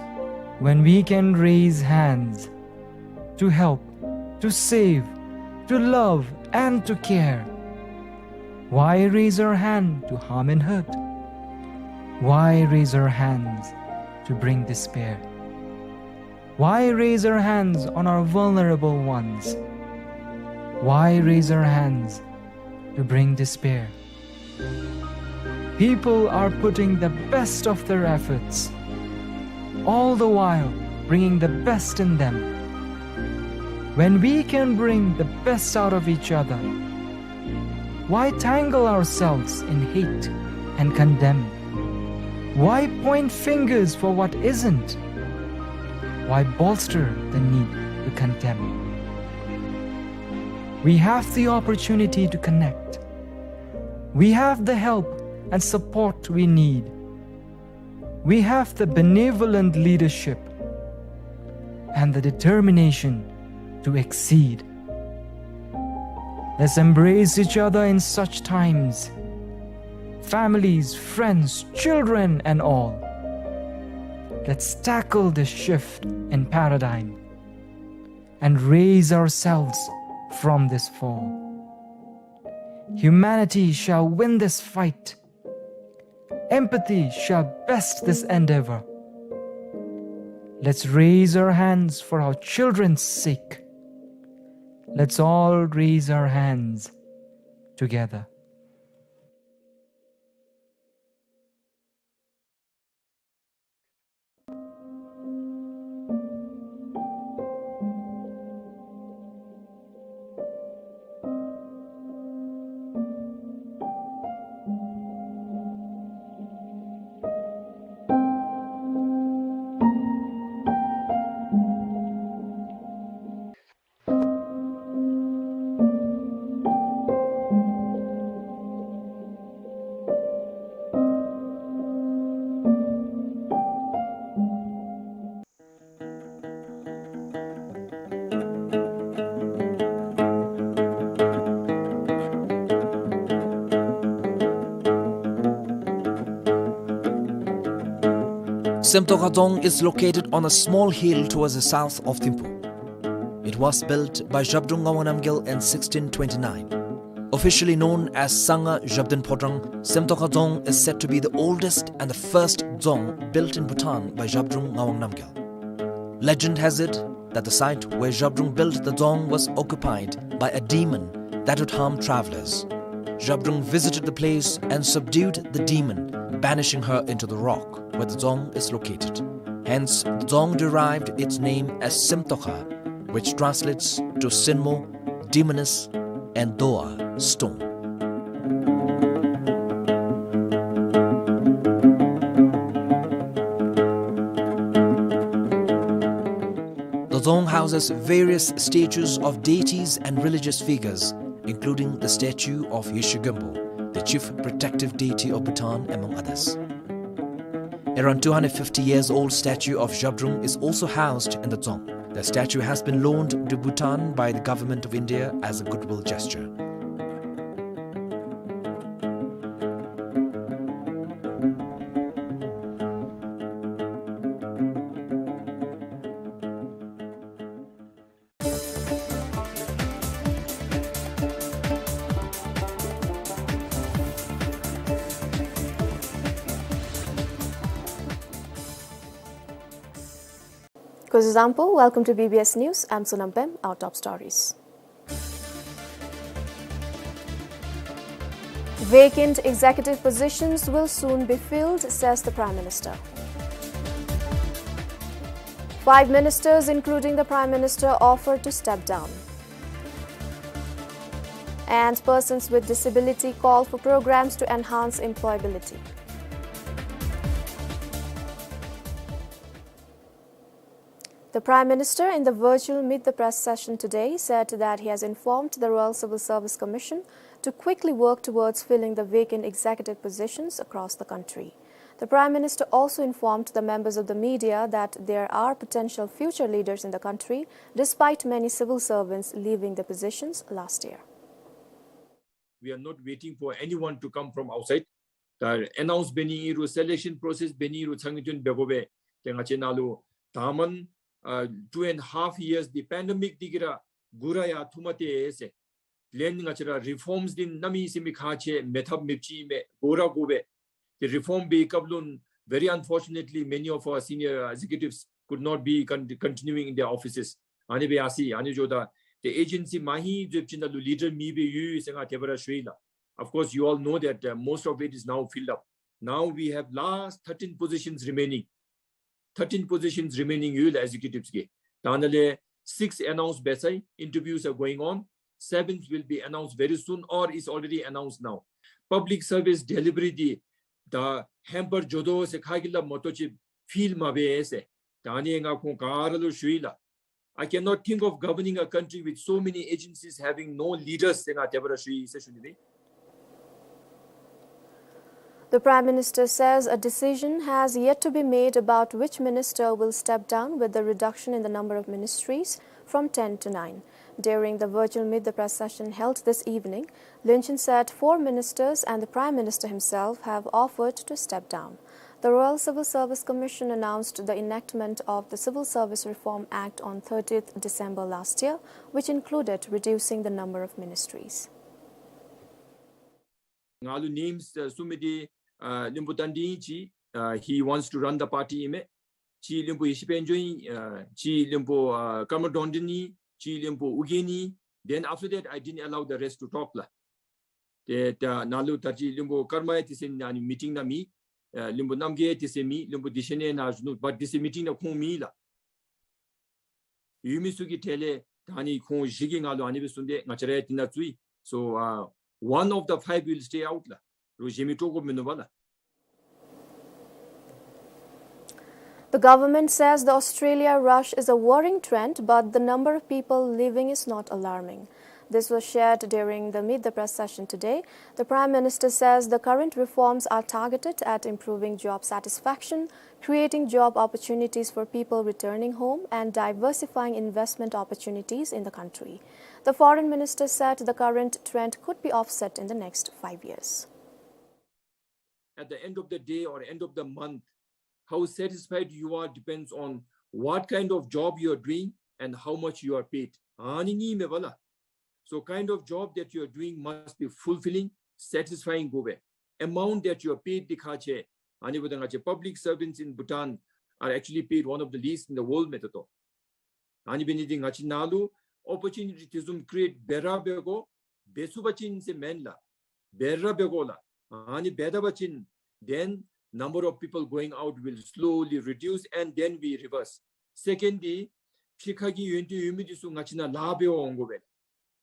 when we can raise hands to help, to save, to love, and to care, why raise our hand to harm and hurt? Why raise our hands to bring despair? Why raise our hands on our vulnerable ones? Why raise our hands to bring despair? People are putting the best of their efforts, all the while bringing the best in them. When we can bring the best out of each other, why tangle ourselves in hate and condemn? Why point fingers for what isn't? Why bolster the need to condemn? We have the opportunity to connect. We have the help and support we need. We have the benevolent leadership and the determination to exceed. Let's embrace each other in such times. Families, friends, children, and all. Let's tackle this shift in paradigm and raise ourselves from this fall. Humanity shall win this fight. Empathy shall best this endeavor. Let's raise our hands for our children's sake. Let's all raise our hands together. Semtokha Dzong is located on a small hill towards the south of Thimphu. It was built by Zhabdrung Ngawang Namgyal in sixteen twenty-nine. Officially known as Sangha Zhabdrung Phodrang, Semtokha Dzong is said to be the oldest and the first dzong built in Bhutan by Zhabdrung Ngawang Namgyal. Legend has it that the site where Zhabdrung built the dzong was occupied by a demon that would harm travelers. Zhabdrung visited the place and subdued the demon, banishing her into the rock where the dzong is located. Hence, the dzong derived its name as Semtokha, which translates to Sinmo, demoness, and Doa, stone. The dzong houses various statues of deities and religious figures, including the statue of Yeshe Gönpo, the chief protective deity of Bhutan, among others. Around two hundred fifty years old statue of Zhabdrung is also housed in the dzong. The statue has been loaned to Bhutan by the government of India as a goodwill gesture. Kuzuzangpo, welcome to B B S News. I'm Sonam Pem. Our top stories. Vacant executive positions will soon be filled, says the Prime Minister. Five ministers, including the Prime Minister, offered to step down. And persons with disability call for programs to enhance employability. The Prime Minister, in the virtual Meet the Press session today, said that he has informed the Royal Civil Service Commission to quickly work towards filling the vacant executive positions across the country. The Prime Minister also informed the members of the media that there are potential future leaders in the country, despite many civil servants leaving their positions last year. We are not waiting for anyone to come from outside. ད་ཨེ་ནའུནསི་འབད་ནི་ཨིན་རུང་སེ་ལེག་ཤཱན་པྲོ་སེསི་འབད་ནི་ཨིན་རུང་ཚང་གི་དོན་འབད་དགོ་པས། ཏེ་ང་བཅས་ནང་ལུ་ད་མན་ཨ་two and half years འདི་པེན་ཌེ་མིཀ་འདི་གིས་ར་འགོར་ར་ཡར་འཐུ་མ་སྟེར་ཟེར། ལན་ང་བཅས་ར་རི་ཕོརམསི་འདི་གནམ་མེད་ས་མེད་ཁག་ཆེ་མེད་ཐབས་མེདཔ་ཅིག་ཨིན་མས། འགོར་ར་དགོ་པས། ཏེ་རི་ཕོརམ་འབད་བའི་སྐབས་ལུ་very unfortunately many of our senior executives could not be con- continuing in their offices. ཨ་ནི་སྦེ་ཡར་སོ་ཡི། ཨ་ནི་འགྱོཝ་ད་ཏེ་ཨེ་ཇེན་སི་མ་ཧེ་ཛོབ་ཅིག་ནང་ལུ་ལི་ཌར་མེདཔ་སྦེ་ཡོད་ཟེར་ང་དེ་སྦེ་ར་ཞུ་ཡི་ལགས། Of course, you all know that, uh, most of it is now filled up. Now we have last thirteen positions remaining. Thirteen positions remaining ཡོད་ལགས་ཨེག་ཛི་ཀིའུ་ཊིབསི་གི། ད་ནཱ་ལས་six announce འབད་ཚར་ཡི། Interviews are going on. Seventh will be announced very soon or is already announced now. Public service delivery འདི་ད་ཧེམ་པར་འགྱོ་དོ་ཟེར་ཁ་གིས་སླབ་མ་གཏོགས་ཅིག་ཕིལ་མ་འབད་ཟེར། ད་ནི་ང་ཁོང་ག་ར་ལུ་ཞུ་ཡི་ལགས། I cannot think of governing a country with so many agencies having no leaders ཟེར་ང་དེ་སྦེ་ར་ཞུ་ཡི་ཟེར་ཞུ་ནི་ཨིན། The Prime Minister says a decision has yet to be made about which minister will step down with the reduction in the number of ministries from ten to nine. During the virtual Meet the Press session held this evening, Lyonchhen said four ministers and the Prime Minister himself have offered to step down. The Royal Civil Service Commission announced the enactment of the Civil Service Reform Act on thirtieth December last year, which included reducing the number of ministries. ང་ལུ་ནེམསི་ཨ་གསུང་མི་འདི་ཨ་བློན་པོ་བསྟན་འཛིན་ཨིན། ཅིག་ཨ་he wants to run the party ཨིན་མས། ཅིག་བློན་པོ་ཡེ་ཤེས་དཔལ་འབྱོར་ཨིན། ཨ་ཅིག་བློན་པོ་ཨ་ཀརྨ་དོན་ལྡན་ཨིན། ཅིག་བློན་པོ་ཨོ་རྒྱན་ཨིན། Then after that I didn't allow the rest to talk ལགས། ཏེ་ད་ནཱ་ལུ་ད་ཅི་བློན་པོ་ཀརྨ་ཡང་དེ་ཚེ་ནི་ཨ་ནི་མི་ཊིང་ནང་མེད། ཨ་བློན་པོ་རྣམ་རྒྱལ་དེ་ཚེ་མེད། བློན་པོ་བདེ་ཆེན་ཡང་ནཱ་བཞུགས་ནུག། བཊ་དེ་ཚེ་མི་ཊིང་ནང་ཁོང་མེད་ལགས། ཡོད་མི་ཚུ་གི་གྲས་ལས་ད་ནི་ཁོང་བཞི་གིས་ང་ལུ་ཨ་ནི་སྦེ་གསུངས་ཏེ་ང་བཅས་ར་ཡང་དེ་ནང་བཙུགས་ཡི། So uh, one of the five will stay out ལགས། རོགས་གཞན་མི་དཀྲོག་དགོཔ་མིན་ནུག་པ་ལགས། The government says the Australia rush is a worrying trend, but the number of people leaving is not alarming. This was shared during the Meet the Press session today. The Prime Minister says the current reforms are targeted at improving job satisfaction, creating job opportunities for people returning home, and diversifying investment opportunities in the country. The Foreign Minister said the current trend could be offset in the next five years. At the end of the day or end of the month, how satisfied you are depends on what kind of job you are doing and how much you are paid. ཨ་ནི་གཉིས་མས་པ་ལགས། So kind of job that you are doing must be fulfilling, satisfying དགོ་པས། Amount that you are paid འདི་ཁག་ཆེ། ཨ་ནི་འབདཝ་ད་ང་བཅས་public servants in Bhutan are actually paid one of the least in the world མས་ད་ལྟོ། ཨ་ནི་འབད་ནི་འདི་ང་བཅས་ནང་ལུ་ཨོ་པོར་ཅུ་ནི་ཊི་དེ་བཟུམ་ཀི་རི་ཨེཊ་འབད་ར་འབད་དགོ། འབད་ཚུགས་པ་ཅིན་ཟེར་མེན་ལགས། འབད་ར་འབད་དགོ་ལགས། ཨ་ནི་འབད་ད་པ་ཅིན་then number of people going out will slowly reduce and then we reverse. Second འདི་ཕྱི་ཁ་གི་ཡོན་ཏན་ཡོད་མི་འདི་ཚུ་ང་བཅས་ནང་ལཱ་འབད་བར་འོང་དགོ་པས།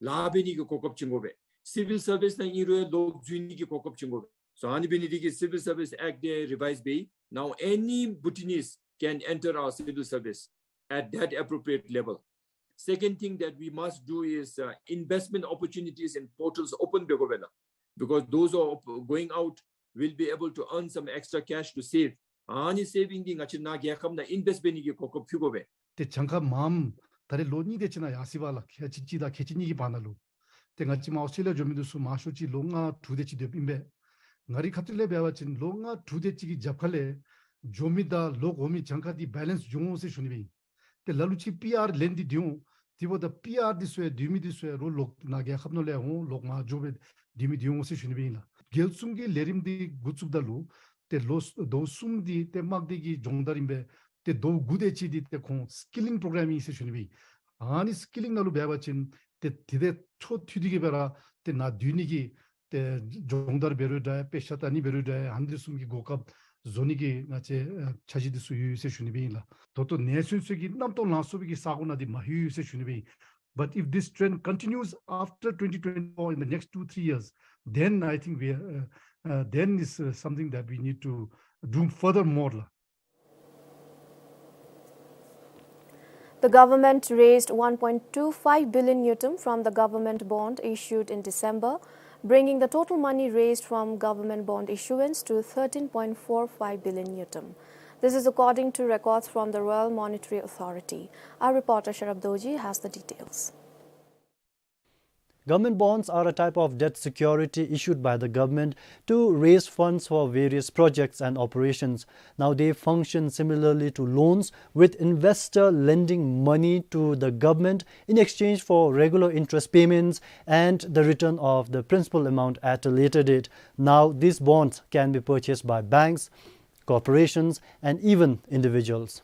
ལཱ་འབད་ནི་གི་གོ་སྐབས་བྱིན་དགོ་པས། Civil service ནང་ཨིན་རུང་ལོག་འཛུལ་ནི་གི་གོ་སྐབས་བྱིན་དགོ་པས། So ཨ་ནི་འབད་ནི་འདི་གིས་Civil Service Act འདི་རི་བའིཛ་འབད་ཡི། Now any Bhutanese can enter our civil service at that appropriate level. Second thing that we must do is uh, investment opportunities and portals open འབད་དགོ་པས་ལགས། Because those who are op- going out will be able to earn some extra cash to save. ཨ་ནི་སེ་བིང་འདི་ང་བཅས་ནཱ་རྒྱལ་ཁབ་ནང་ཨིན་བེསཊ་འབད་ནི་གི་གོ་སྐབས་ཕུལ་དགོ་པས། ཏེ་གྱངས་ཁ་མངམ་ད་རེས་ལོ་གཉིས་དེ་ཅིག་ནང་ཡར་སོ་ཡི་པ་ལགས། ཁལ་གཅིག་གཅིག་དང་ཁལ་གཅིག་གཉིས་ཀྱི་བར་ན་ལུ། ཏེ་ང་བཅས་མར་ཨོསི་ཊྲེ་ལི་ཡ་འགྱོ་མི་འདི་ཚུ་མང་ཤོས་ཅིག་ལོ་ལྔ་དྲུག་དེ་ཅིག་སྡོདཔ་ཨིན་པས། ང་རའི་ཁ་ཐུག་ལས་འབད་བ་ཅིན་ལོ་ལྔ་དྲུག་དེ་ཅིག་གི་རྒྱབ་ཁ་ལས་འགྱོ་མི་དང་ལོག་འོང་མི་གྱངས་ཁ་འདི་བེ་ལེནསི་འགྱོ་འོང་ཟེར་ཞུ་ནི་སྦེ་ཨིན། ཏེ་ལ་ལུ་ཅིག་པི་ཨར་ལེན་ཏེ་སྡོད་འོང་། དེ་འབདཝ་ད་པི་ཨར་འདི་ཚུ་ཡང་སྡོད་མི་འདི་ཚུ་ཡང་རོགས་ལོག་ནཱ་རྒྱལ་ཁབ་ནང་ལས་འོང་། ལོག་མར་འགྱོ་སྦེ་སྡོད་མི་སྡོད་འོང་ཟེར་ཞུ་ནི་སྦེ་ཨིན་ལགས། རྒྱལ་གསུང་གི་ལས་རིམ་འདི་འགོ་བཙུགསཔ་ད་ལུ་ཏེ་ལོ་ཟླཝ་གསུམ་འདི་ཏེ་དམག་སྡེ་གི་སྦྱོང་བརྡར་ཨིན་པས། ཏེ་ཟླཝ་དགུ་དེ་ཅིག་འདི་ཏེ་ཁོང་སི་ཀི་ལིང་པོརོ་གརམ་ཨིན་ཟེར་ཞུ་ནི་སྦེ་ཨིན། ཨ་ནི་སི་ཀི་ལིང་ནང་ལུ་འབད་བ་ཅིན་ཏེ་དེ་དེ་འཕྲོ་མཐུད་དེ་གི་སྦེ་ར་ཏེ་ནཱ་སྡོད་ནི་གི་ཏེ་སྦྱོང་བརྡར་འབད་རུང་འདྲ་དཔེ་ཆ་ལྟ་ནི་འབད་རུང་འདྲ་ཨ་ནི་འདི་ཚུ་གི་གོ་སྐབས་བཟོ་ནི་གི་ང་བཅས་ཨ་འཆར་གཞི་འདི་ཚུ་ཡོད་ཡོད་ཟེར་ཞུ་ནི་སྦེ་ཨིན་ལགས། ད་ལྟོ་ནད་སོན་སོན་གྱི་རྣམ་རྟོག་ལང་སོང་བའི་གི་ས་གོ་ནང་འདི་མ་ལྷོད་ཡོད་ཟེར་ཞུ་ནི་སྦེ་ཨིན། But if this trend continues after twenty twenty-four in the next two, three years, then I think we are, uh, uh, then is uh, something that we need to do further more. The government raised one point two five billion ngultrum from the government bond issued in December, bringing the total money raised from government bond issuance to thirteen point four five billion ngultrum. This is according to records from the Royal Monetary Authority. Our reporter Sharab Dorji has the details. Government bonds are a type of debt security issued by the government to raise funds for various projects and operations. Now they function similarly to loans, with investor lending money to the government in exchange for regular interest payments and the return of the principal amount at a later date. Now these bonds can be purchased by banks, corporations, and even individuals.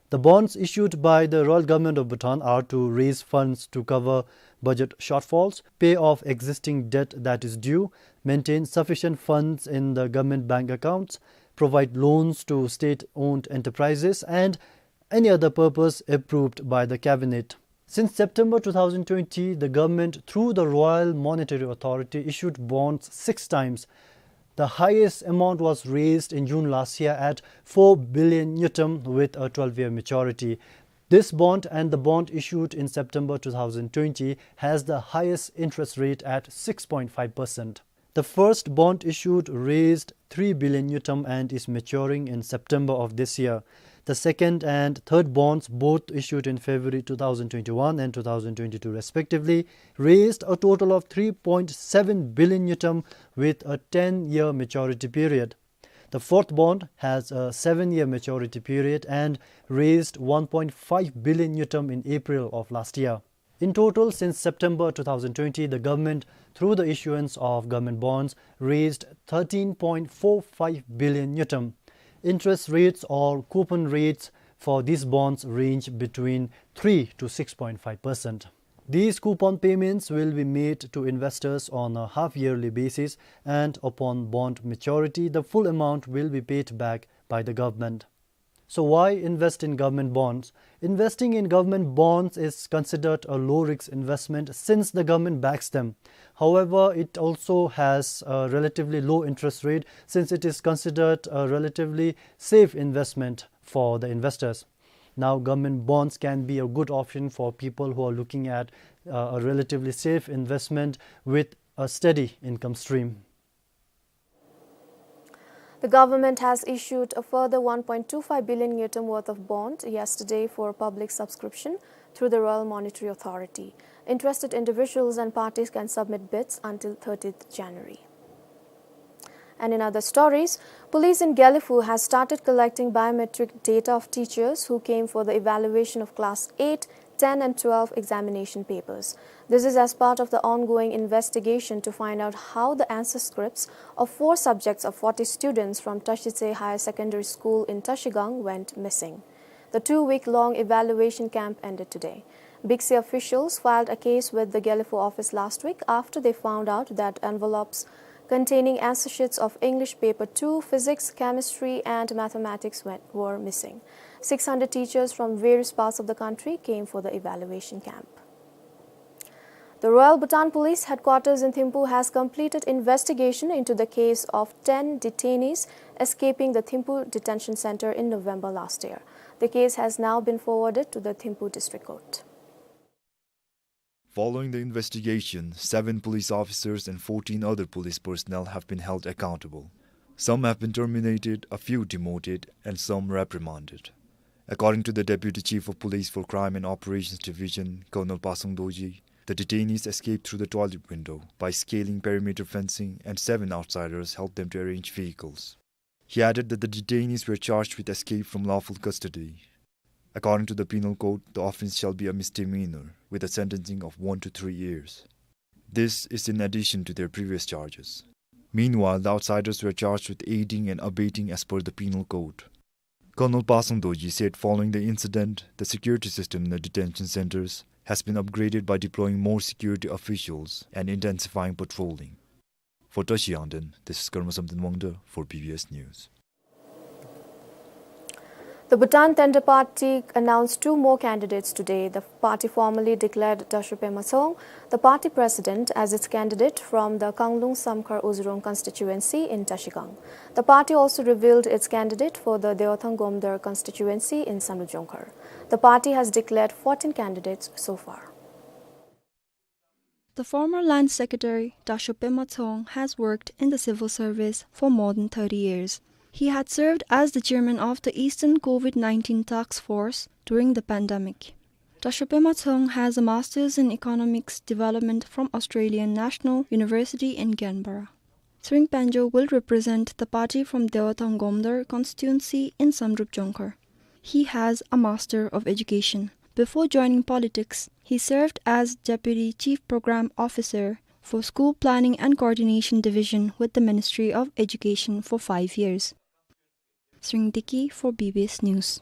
The bonds issued by the Royal Government of Bhutan are to raise funds to cover budget shortfalls, pay off existing debt that is due, maintain sufficient funds in the government bank accounts, provide loans to state-owned enterprises, and any other purpose approved by the cabinet. Since September two thousand twenty, the government, through the Royal Monetary Authority, issued bonds six times. The highest amount was raised in June last year at four billion ngultrum with a twelve-year maturity. This bond and the bond issued in September two thousand twenty has the highest interest rate at six point five percent. The first bond issued raised three billion ngultrum and is maturing in September of this year. The second and third bonds, both issued in February two thousand twenty-one and two thousand twenty-two respectively, raised a total of three point seven billion ngultrum with a ten-year maturity period. The fourth bond has a seven-year maturity period and raised one point five billion ngultrum in April of last year. In total, since September two thousand twenty, the government, through the issuance of government bonds, raised thirteen point four five billion ngultrum. Interest rates or coupon rates for these bonds range between three to six point five percent. These coupon payments will be made to investors on a half-yearly basis, and upon bond maturity, the full amount will be paid back by the government. So why invest in government bonds? Investing in government bonds is considered a low-risk investment since the government backs them. However, it also has a relatively low interest rate since it is considered a relatively safe investment for the investors. Now, government bonds can be a good option for people who are looking at uh, a relatively safe investment with a steady income stream. The government has issued a further one point two five billion ngultrum worth of bond yesterday for public subscription through the Royal Monetary Authority. Interested individuals and parties can submit bids until thirtieth January. And in other stories, police in Gelephu has started collecting biometric data of teachers who came for the evaluation of class eight, ten and twelve examination papers. This is as part of the ongoing investigation to find out how the answer scripts of four subjects of forty students from Tashitse Higher Secondary School in Tashigang went missing. The two-week-long evaluation camp ended today. Biksi officials filed a case with the Gelephu office last week after they found out that envelopes containing answer sheets of English Paper two, Physics, Chemistry and Mathematics went, were missing. Six hundred teachers from various parts of the country came for the evaluation camp. The Royal Bhutan Police Headquarters in Thimphu has completed investigation into the case of ten detainees escaping the Thimphu Detention Centre in November last year. The case has now been forwarded to the Thimphu District Court. Following the investigation, seven police officers and fourteen other police personnel have been held accountable. Some have been terminated, a few demoted, and some reprimanded. According to the Deputy Chief of Police for Crime and Operations Division, Colonel Pasang Dorji, the detainees escaped through the toilet window by scaling perimeter fencing, and seven outsiders helped them to arrange vehicles. He added that the detainees were charged with escape from lawful custody. According to the Penal Code, the offence shall be a misdemeanour, with a sentencing of one to three years. This is in addition to their previous charges. Meanwhile, the outsiders were charged with aiding and abetting as per the Penal Code. Colonel Pasang Dorji said following the incident, the security system in the detention centers has been upgraded by deploying more security officials and intensifying patrolling. For Tashi Yangden, this is Karma Samten Wangda for B B S News. The Bhutan Tender Party announced two more candidates today. The party formally declared Dasho Pema Tshong, the party president, as its candidate from the Kanglung Samkhar Uzurong constituency in Tashigang. The party also revealed its candidate for the Deothang Gomdar constituency in Samdrup Jongkhar. The party has declared fourteen candidates so far. The former Land Secretary, Dasho Pema Tshong, has worked in the civil service for more than thirty years. He had served as the chairman of the Eastern COVID nineteen Task Force during the pandemic. Dasho Pema Tshong has a Master's in Economics Development from Australian National University in Canberra. Tshering Pandyo will represent the party from Deothang Gomdar constituency in Samdrup Jongkhar. He has a Master of Education. Before joining politics, he served as Deputy Chief Program Officer for School Planning and Coordination Division with the Ministry of Education for five years. Tshering Deki for B B S News.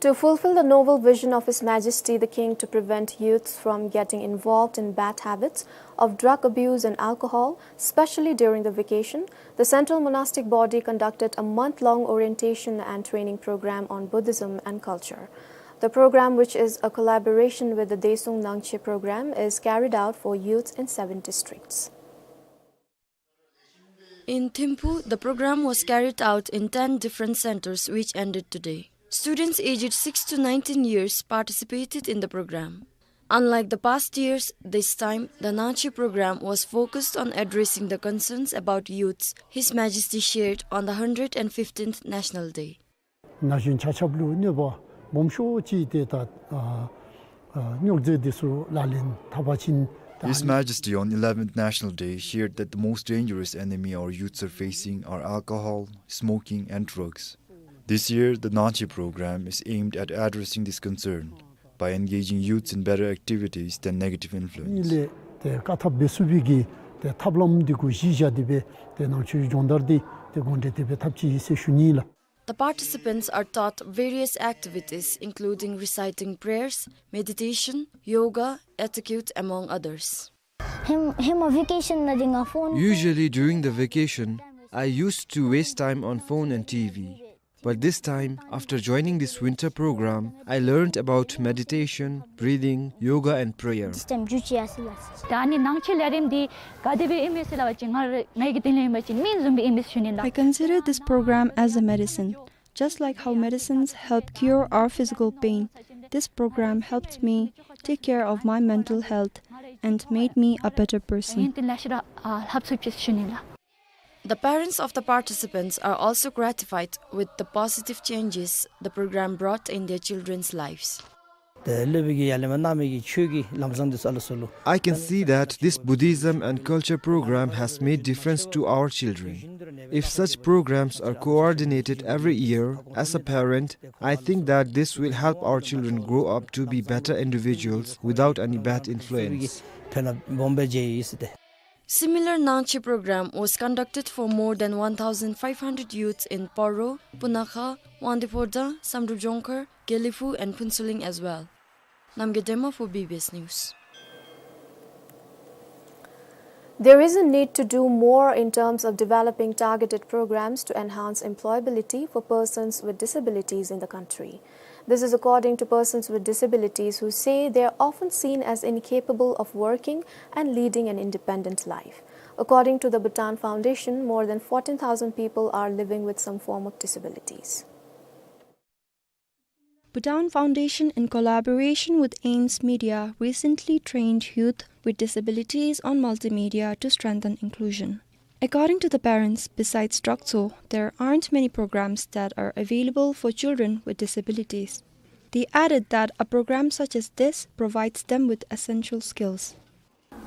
To fulfill the noble vision of His Majesty the King to prevent youths from getting involved in bad habits of drug abuse and alcohol, especially during the vacation, the Central Monastic Body conducted a month-long orientation and training program on Buddhism and culture. The program, which is a collaboration with the Daesung Nangchhe program, is carried out for youths in seven districts. In Thimphu, the program was carried out in ten different centers, which ended today. Students aged six to nineteen years participated in the program. Unlike the past years, this time the Nangchhe program was focused on addressing the concerns about youths His Majesty shared on the hundred and fifteenth National Day. ན་གཞོན་ཆ་ཁྱབ་ལུ་གནོད་པ་སྦོམ་ཤོས་ཅིག་ཏེ་ད་ཨ་ཨ་རྙོག་འཛིང་འདི་ཚུ་ལག་ལེན་འཐབ་པ་ཅིན། His Majesty on eleventh National Day shared that the most dangerous enemy our youths are facing are alcohol, smoking and drugs. This year, the Nangchhe program is aimed at addressing this concern by engaging youths in better activities than negative influence. ཨིན་ལས་ཏེ་བཀག་ཐབས་འབད་ཚུགས་པའི་གི་ཏེ་ཐབས་ལམ་འདི་གུ་གཞི་བཞག་སྟེ་སྦེ་ཏེ་ནང་ཆོས་སྦྱོང་བརྡར་འདི་ཏེ་འགོ་འདྲེན་ཏེ་སྦེ་འཐབ་ཅི་ཨིན་ཟེར་ཞུ་ནི་ལགས། The participants are taught various activities, including reciting prayers, meditation, yoga, etiquette, among others. ཧེ་མ་ཧེ་མ་ཝེ་ཀེ་ཤཱན་ནང་འདི་ང་ཕོན། Usually during the vacation, I used to waste time on phone and T V. But this time, after joining this winter program, I learned about meditation, breathing, yoga and prayer. This time ཇུ་ཅི་ཨ་སི་ལགས། ད་ནི་ནང་ཆོས་ལས་རིམ་འདི་ག་དེ་སྦེ་ཨིན་མས་ཟེར་སླབ་པ་ཅིན་ང་ར་ངེ་གི་དྲིན་ལས་ཨིན་པ་ཅིན་སྨིན་བཟུམ་སྦེ་ཨིན་མས་ཟེར་ཞུ་ནི་ལགས། I consider this program as a medicine. Just like how medicines help cure our physical pain, this program helped me take care of my mental health and made me a better person. ཡོན་ཏན་ལེ་ཤ་ར་ཨ་ལྷབ་ཚུགས་ཅི་ཟེར་ཞུ་ནི་ལགས། The parents of the participants are also gratified with the positive changes the program brought in their children's lives. ཏེ་སློབ་དཔོན་གྱིས་ཡར་ལས་མར་གནང་མི་གི་ཆོས་ཀྱི་ལམ་བཟང་འདི་ཚུ་ཨ་ལ་སོ་ལུ། I can see that this Buddhism and culture program has made difference to our children. If such programs are coordinated every year, as a parent, I think that this will help our children grow up to be better individuals without any bad influence. ཕན་ན་སྦོམ་སྦེ་འབྱུང་ཡི་ཟེར་ཏེ། Similar Nangchhe program was conducted for more than one thousand five hundred youths in Paro, Punakha, Wangdue Phodrang, Samdrup Jongkhar, Gelephu and Phuentsholing as well. Namgay Dema for B B S News. There is a need to do more in terms of developing targeted programs to enhance employability for persons with disabilities in the country. This is according to persons with disabilities, who say they are often seen as incapable of working and leading an independent life. According to the Bhutan Foundation, more than fourteen thousand people are living with some form of disabilities. Bhutan Foundation, in collaboration with Ames Media, recently trained youth with disabilities on multimedia to strengthen inclusion. According to the parents, besides Droktsö, there aren't many programs that are available for children with disabilities. They added that a program such as this provides them with essential skills.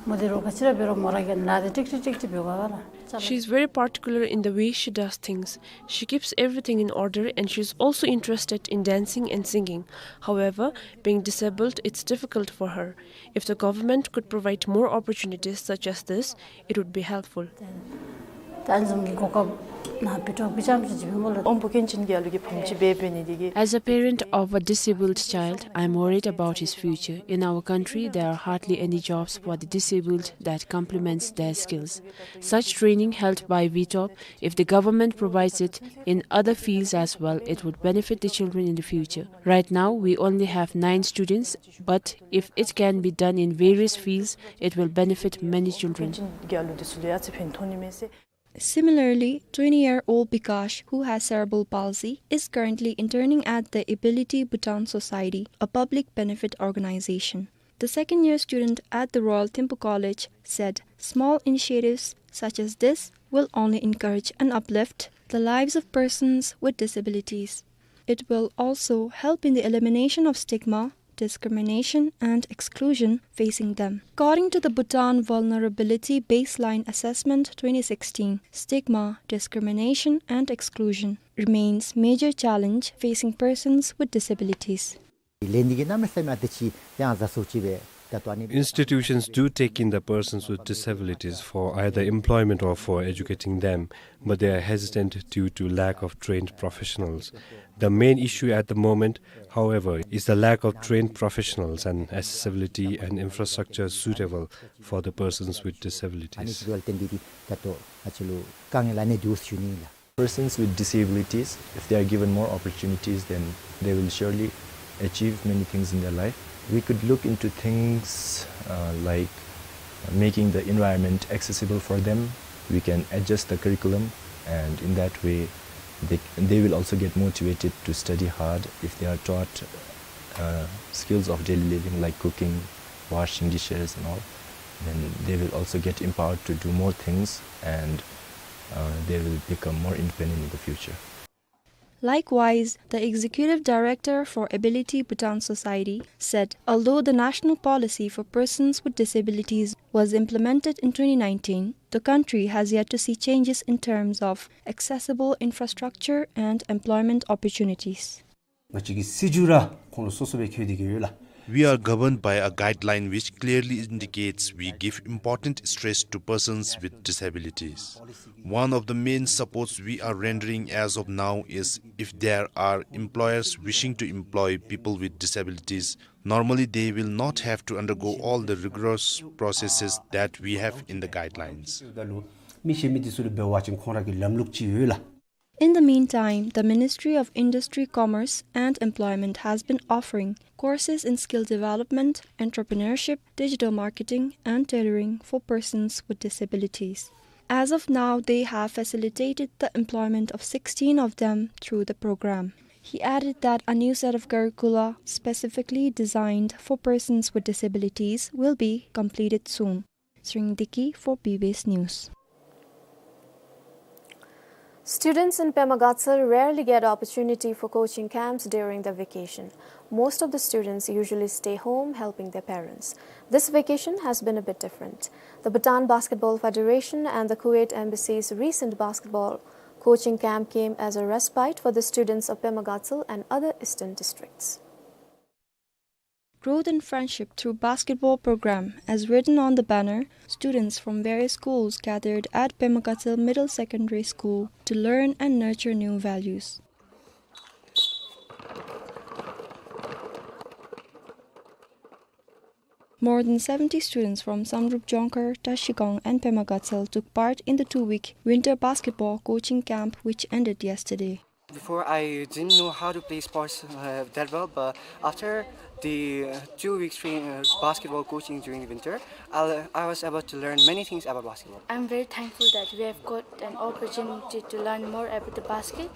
ངོ་དེ་རོགས་ག་ཅི་ར་འབད་རུང་མོ་ར་གིས་ནཱ་དེ་ཀྲིག་ཀྲི་ཀྲིག་ཀྲི་འབད་བ་ལགས། She is very particular in the way she does things. She keeps everything in order and she is also interested in dancing and singing. However, being disabled, it's difficult for her. If the government could provide more opportunities such as this, it would be helpful. ད་ཨ་ནི་བཟུམ་གྱི་གོ་སྐབས་ ནཱ་བི་ཊོག་པི་ཅམ་ཅིག་ཇི་བི་མོ་ལ། ཨོམ་བུ་ཀུན་ཅིན་གྱི་ཨ་ལུ་གི་ཕོམ་ཅིག་འབད་འབད་ནི་དེ་གིས། As a parent of a disabled child, I am worried about his future. In our country, there are hardly any jobs for the disabled that complements their skills. Such training held by VTOP, if the government provides it in other fields as well, it would benefit the children in the future. Right now, we only have nine students, but if it can be done in various fields, it will benefit many children. གི་ཨ་ལུ་དེ་ཚུ་ལུ་ཡང་ཨ་ཙི་ཕན་ཐོགས་ནི་མས་ཟེར། Similarly, twenty-year-old Bikash, who has cerebral palsy, is currently interning at the Ability Bhutan Society, a public benefit organization. The second-year student at the Royal Thimphu College said small initiatives such as this will only encourage and uplift the lives of persons with disabilities. It will also help in the elimination of stigma, discrimination, and exclusion facing them. According to the Bhutan Vulnerability Baseline Assessment twenty sixteen, stigma, discrimination, and exclusion remains major challenge facing persons with disabilities. ལས་འདི་གི་གནམ་མེད་ས་མེད་ཨ་ཏི་ཅིག་ཡང་ཟ་སོ་ཅི་བས་ད་ཏོ་ཨ་ནི། Institutions do take in the persons with disabilities for either employment or for educating them, but they are hesitant due to lack of trained professionals. The main issue at the moment, however, is the lack of trained professionals and accessibility and infrastructure suitable for the persons with disabilities. ཨ་ནི་ཅིག་ལ་བརྟེན་ཏེ་ད་ཏོ་ཨ་ཅི་ལུ་དཀའ་ངལ་ཨ་ནི་འདུག་ཞུ་ནི་ལགས། Persons with disabilities, if they are given more opportunities, then they will surely achieve many things in their life. We could look into things, uh, like making the environment accessible for them. We can adjust the curriculum, and in that way, they, they will also get motivated to study hard if they are taught, uh, skills of daily living like cooking, washing dishes and all. Then they will also get empowered to do more things, and, uh, they will become more independent in the future. Likewise, the executive director for Ability Bhutan Society said, although the national policy for persons with disabilities was implemented in twenty nineteen, the country has yet to see changes in terms of accessible infrastructure and employment opportunities. ང་བཅས་ཀྱི་སྲིད་བྱུས་ར་ཁོང་ལུ་སོ་སོ་སྦེ་ཁེལ་ཏེ་གི་ཡོད་ལགས། We are governed by a guideline which clearly indicates we give important stress to persons with disabilities. One of the main supports we are rendering as of now is if there are employers wishing to employ people with disabilities, normally they will not have to undergo all the rigorous processes that we have in the guidelines. མི་ཤེས་མི་འདི་ཚུ་ལུ་འབད་བ་ཅིན་ཁོང་ར་གི་ལམ་ལུགས་ཅིག་ཡོད་ལགས། In the meantime, the Ministry of Industry, Commerce and Employment has been offering courses in skill development, entrepreneurship, digital marketing, and tailoring for persons with disabilities. As of now, they have facilitated the employment of sixteen of them through the program. He added that a new set of curricula specifically designed for persons with disabilities will be completed soon. Tshering Deki for B B S News. Students in Pema Gatshel rarely get opportunity for coaching camps during the vacation. Most of the students usually stay home helping their parents. This vacation has been a bit different. The Bhutan Basketball Federation and the Kuwait Embassy's recent basketball coaching camp came as a respite for the students of Pema Gatshel and other eastern districts. Growth and Friendship Through Basketball Program, as written on the banner, students from various schools gathered at Pema Gatshel Middle Secondary School to learn and nurture new values. More than seventy students from Samdrup, Jongkhar, Trashigang and Pema Gatshel took part in the two-week winter basketball coaching camp which ended yesterday. Before, I didn't know how to play sports, uh, that well, but after the, uh, two weeks train, uh, basketball coaching during the winter, I, I was able to learn many things about basketball. I'm very thankful that we have got an opportunity to learn more about the basket,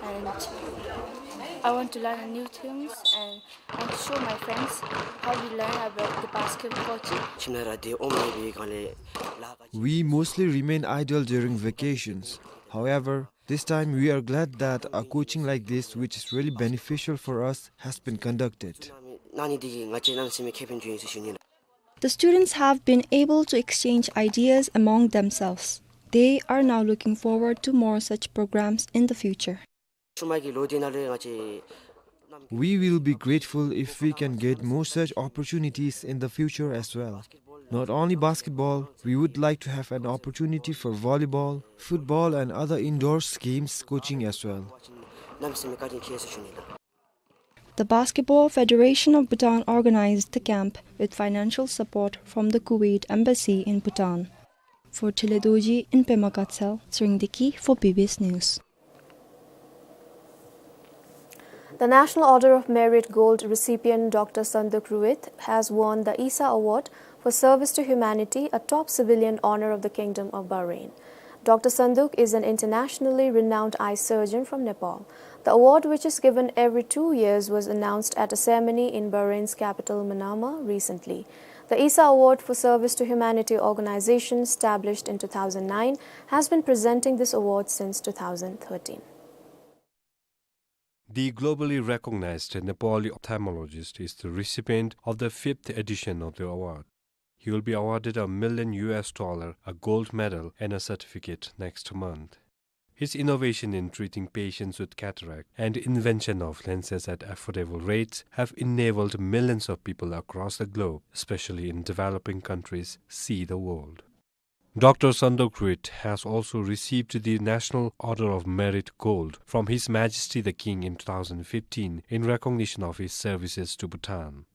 and I want to learn new things, and I want to show my friends how we learn about the basketball coaching. We mostly remain idle during vacations. However, this time we are glad that a coaching like this, which is really beneficial for us, has been conducted. The students have been able to exchange ideas among themselves. They are now looking forward to more such programs in the future. ཤུལ་མ་གི་ལོ་འདི་ནང་ལུ་ང་བཅས་ We will be grateful if we can get more such opportunities in the future as well. Not only basketball, we would like to have an opportunity for volleyball, football and other indoor games coaching as well. The Basketball Federation of Bhutan organized the camp with financial support from the Kuwait Embassy in Bhutan. For Tshile Dorji in Pema Gatshel, Tshering Deki for B B S News. The National Order of Merit Gold recipient Doctor Sanduk Ruit has won the Isa Award for Service to Humanity, a top civilian honor of the Kingdom of Bahrain. Doctor Sanduk is an internationally renowned eye surgeon from Nepal. The award, which is given every two years, was announced at a ceremony in Bahrain's capital, Manama, recently. The Isa Award for Service to Humanity organization, established in two thousand nine, has been presenting this award since two thousand thirteen. The globally recognized Nepali ophthalmologist is the recipient of the fifth edition of the award. He will be awarded a million U S dollar, a gold medal, and a certificate next month. His innovation in treating patients with cataract and invention of lenses at affordable rates have enabled millions of people across the globe, especially in developing countries, see the world. Doctor Sanduk Ruit has also received the National Order of Merit Gold from His Majesty the King in two thousand fifteen in recognition of his services to Bhutan.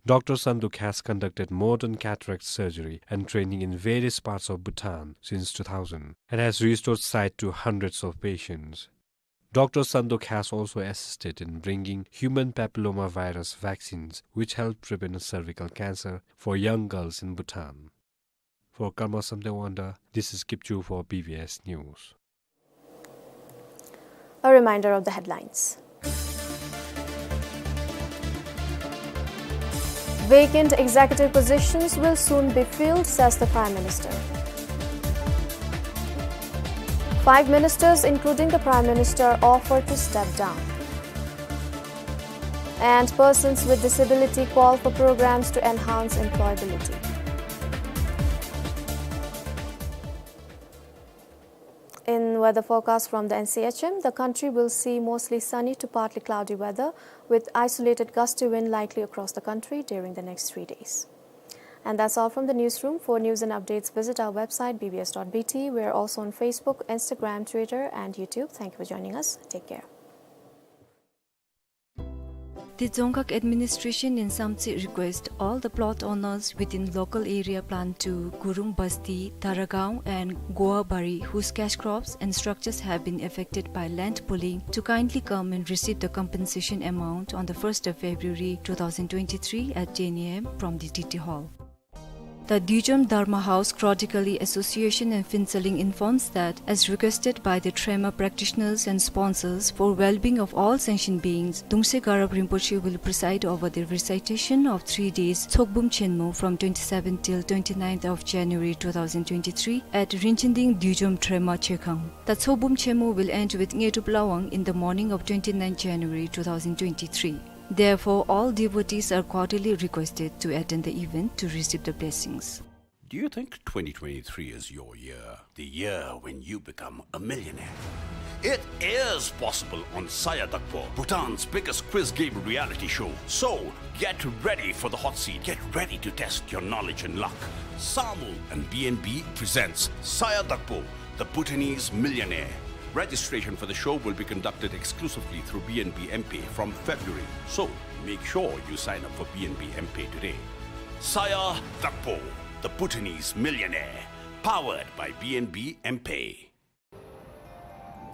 Doctor Sanduk has conducted modern cataract surgery and training in various parts of Bhutan since two thousand and has restored sight to hundreds of patients. Doctor Sanduk has also assisted in bringing human papillomavirus vaccines, which help prevent cervical cancer for young girls in Bhutan. For Karma Samdewangda, this is Kipchu for B B S News. A reminder of the headlines. Vacant executive positions will soon be filled, says the Prime Minister. Five ministers, including the Prime Minister, offer to step down. And persons with disability call for programs to enhance employability. In weather forecast from the N C H M, the country will see mostly sunny to partly cloudy weather, with isolated gusty wind likely across the country during the next three days. And that's all from the newsroom. For news and updates, visit our website, B B S dot B T. We are also on Facebook, Instagram, Twitter, and YouTube. Thank you for joining us. Take care. The Dzongkhag administration in Samtse request all the plot owners within local area plan two, Gurung Basti, Taragaon and Goabari, whose cash crops and structures have been affected by land pooling, to kindly come and receive the compensation amount on the first of February two thousand twenty-three at ten A M from the T T Hall. The Dujom Dharma House Chronically Association in Phuentsholing informs that, as requested by the Trema practitioners and sponsors, for well-being of all sentient beings, Dungse Garab Rinpoche will preside over the recitation of three days Tsokbum Chenmo from twenty-seventh till twenty-ninth of January two thousand twenty-three at Rinchinding Dujom Trema Chekhang. The Tsokbum Chenmo will end with Ngetup Lawang in the morning of twenty-ninth January two thousand twenty-three. Therefore, all devotees are cordially requested to attend the event to receive the blessings. Do you think twenty twenty-three is your year? The year when you become a millionaire? It is possible on Saya Dakpo, Bhutan's biggest quiz game reality show. So, get ready for the hot seat. Get ready to test your knowledge and luck. Samu and B N B presents Saya Dakpo, the Bhutanese millionaire. Registration for the show will be conducted exclusively through B N B M P from February. So, make sure you sign up for B N B M P today. Saya Dakpo, the Bhutanese millionaire. Powered by B N B M P.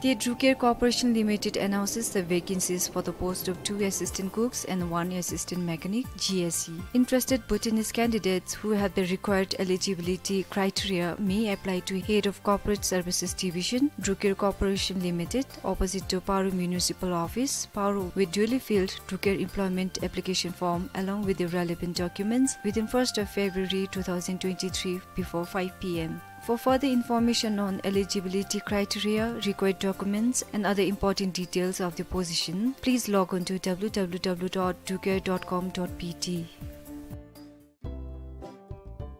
The Drucare Corporation Limited announces the vacancies for the post of two assistant cooks and one assistant mechanic, G S C. Interested Bhutanese candidates who have the required eligibility criteria may apply to Head of Corporate Services Division, Drucare Corporation Limited, opposite to Paro Municipal Office, Paro, with duly filled Drucare employment application form along with the relevant documents within first of February two thousand twenty-three before five P M. For further information on eligibility criteria, required documents, and other important details of the position, please log on to W W W dot drucare dot com dot B T.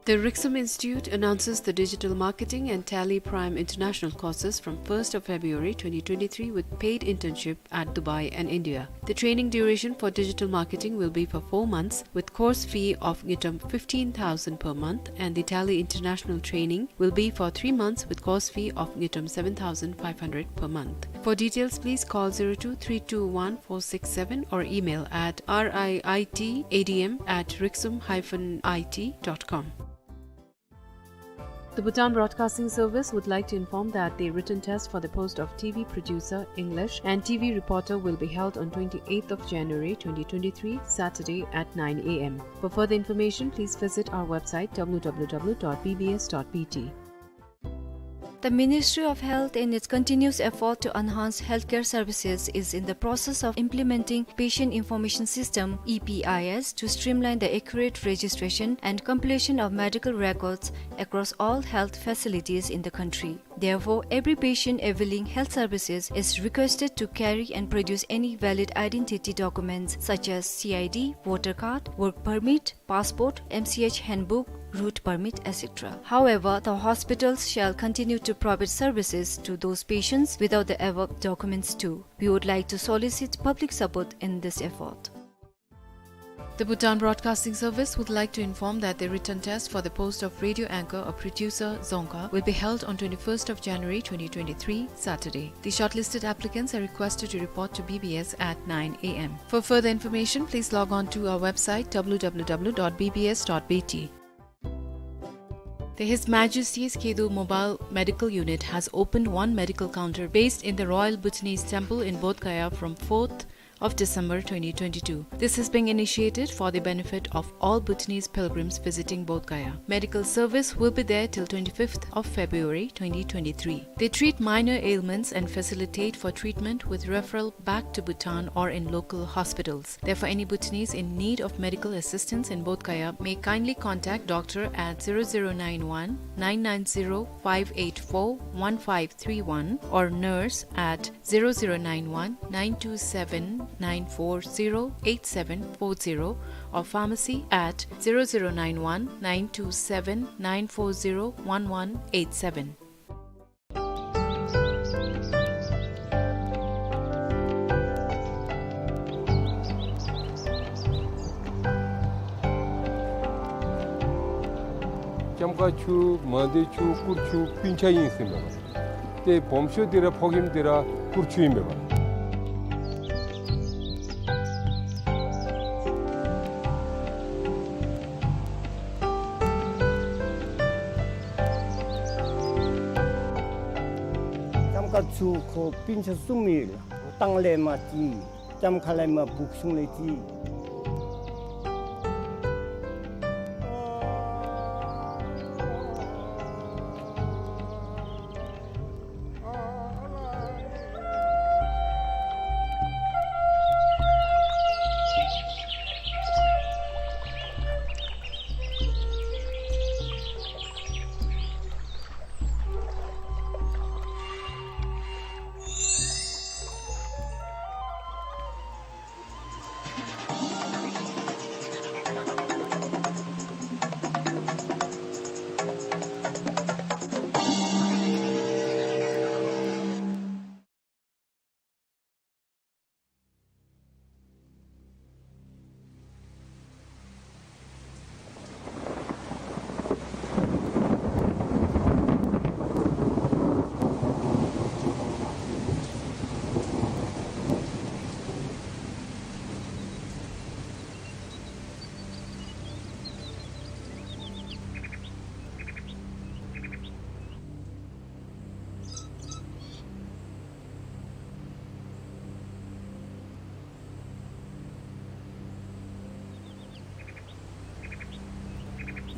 The Riksum Institute announces the Digital Marketing and Tally Prime International courses from first of February twenty twenty-three with paid internship at Dubai and India. The training duration for digital marketing will be for four months with course fee of ngultrum fifteen thousand per month, and the Tally International training will be for three months with course fee of ngultrum seven thousand five hundred per month. For details, please call zero two three two one four six seven or email at R I I T A D M at riksum hyphen I T dot com. The Bhutan Broadcasting Service would like to inform that the written test for the post of T V producer, English, and T V reporter will be held on twenty-eighth of January twenty twenty-three, Saturday at nine A M. For further information, please visit our website W W W dot B B S dot B T. The Ministry of Health, in its continuous effort to enhance healthcare services, is in the process of implementing Patient Information System, E P I S, to streamline the accurate registration and completion of medical records across all health facilities in the country. Therefore, every patient availing health services is requested to carry and produce any valid identity documents such as C I D, voter card, work permit, passport, M C H handbook, route permit, et cetera. However, the hospitals shall continue to provide services to those patients without the above documents too. We would like to solicit public support in this effort. The Bhutan Broadcasting Service would like to inform that the written test for the post of radio anchor or producer, dzongkha, will be held on twenty-first of January twenty twenty-three, Saturday. The shortlisted applicants are requested to report to B B S at nine A M. For further information, please log on to our website W W W dot B B S dot B T. The His Majesty's Khedo Mobile Medical Unit has opened one medical counter based in the Royal Bhutanese Temple in Bodh Gaya from fourth of December twenty twenty-two. This is being initiated for the benefit of all Bhutanese pilgrims visiting Bodh Gaya. Medical service will be there till twenty-fifth of February twenty twenty-three. They treat minor ailments and facilitate for treatment with referral back to Bhutan or in local hospitals. Therefore, any Bhutanese in need of medical assistance in Bodh Gaya may kindly contact doctor at zero zero nine one nine nine zero five eight four one five three one or nurse at zero zero nine one nine two seven nine four zero eight seven four zero or pharmacy at zero zero nine one nine two seven nine four zero one one eight seven. ལྕམ་མཁར་ཆུ་མང་སྡེ་ཆུ་སྐུར་ཆུ་སྤུན་ཆ་ཨིན་ཟེར་མས་པ། ཏེ་སྦོམ་ཤོས་འདི་ར་ཕོ་རྒནམ་འདི་ར་སྐུར་ཆུ་ཨིན་མས་པ། ལྕམ་མཁར་ཆུ་ཁོ་སྤུན་ཆ་གསུམ་ཨིན་ལགས། སྟང་ལས་མར་ཅིག་ལྕམ་མཁར་ལས་མར་སྦུག་གཞུང་ལས་ཅིག།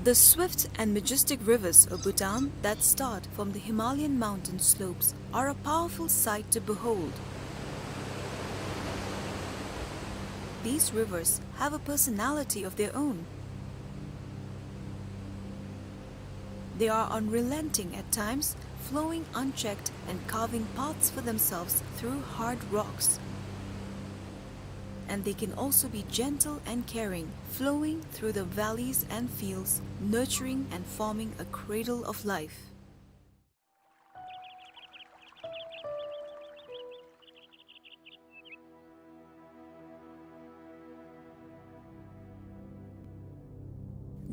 The swift and majestic rivers of Bhutan that start from the Himalayan mountain slopes are a powerful sight to behold. These rivers have a personality of their own. They are unrelenting at times, flowing unchecked and carving paths for themselves through hard rocks. And they can also be gentle and caring, flowing through the valleys and fields, nurturing and forming a cradle of life.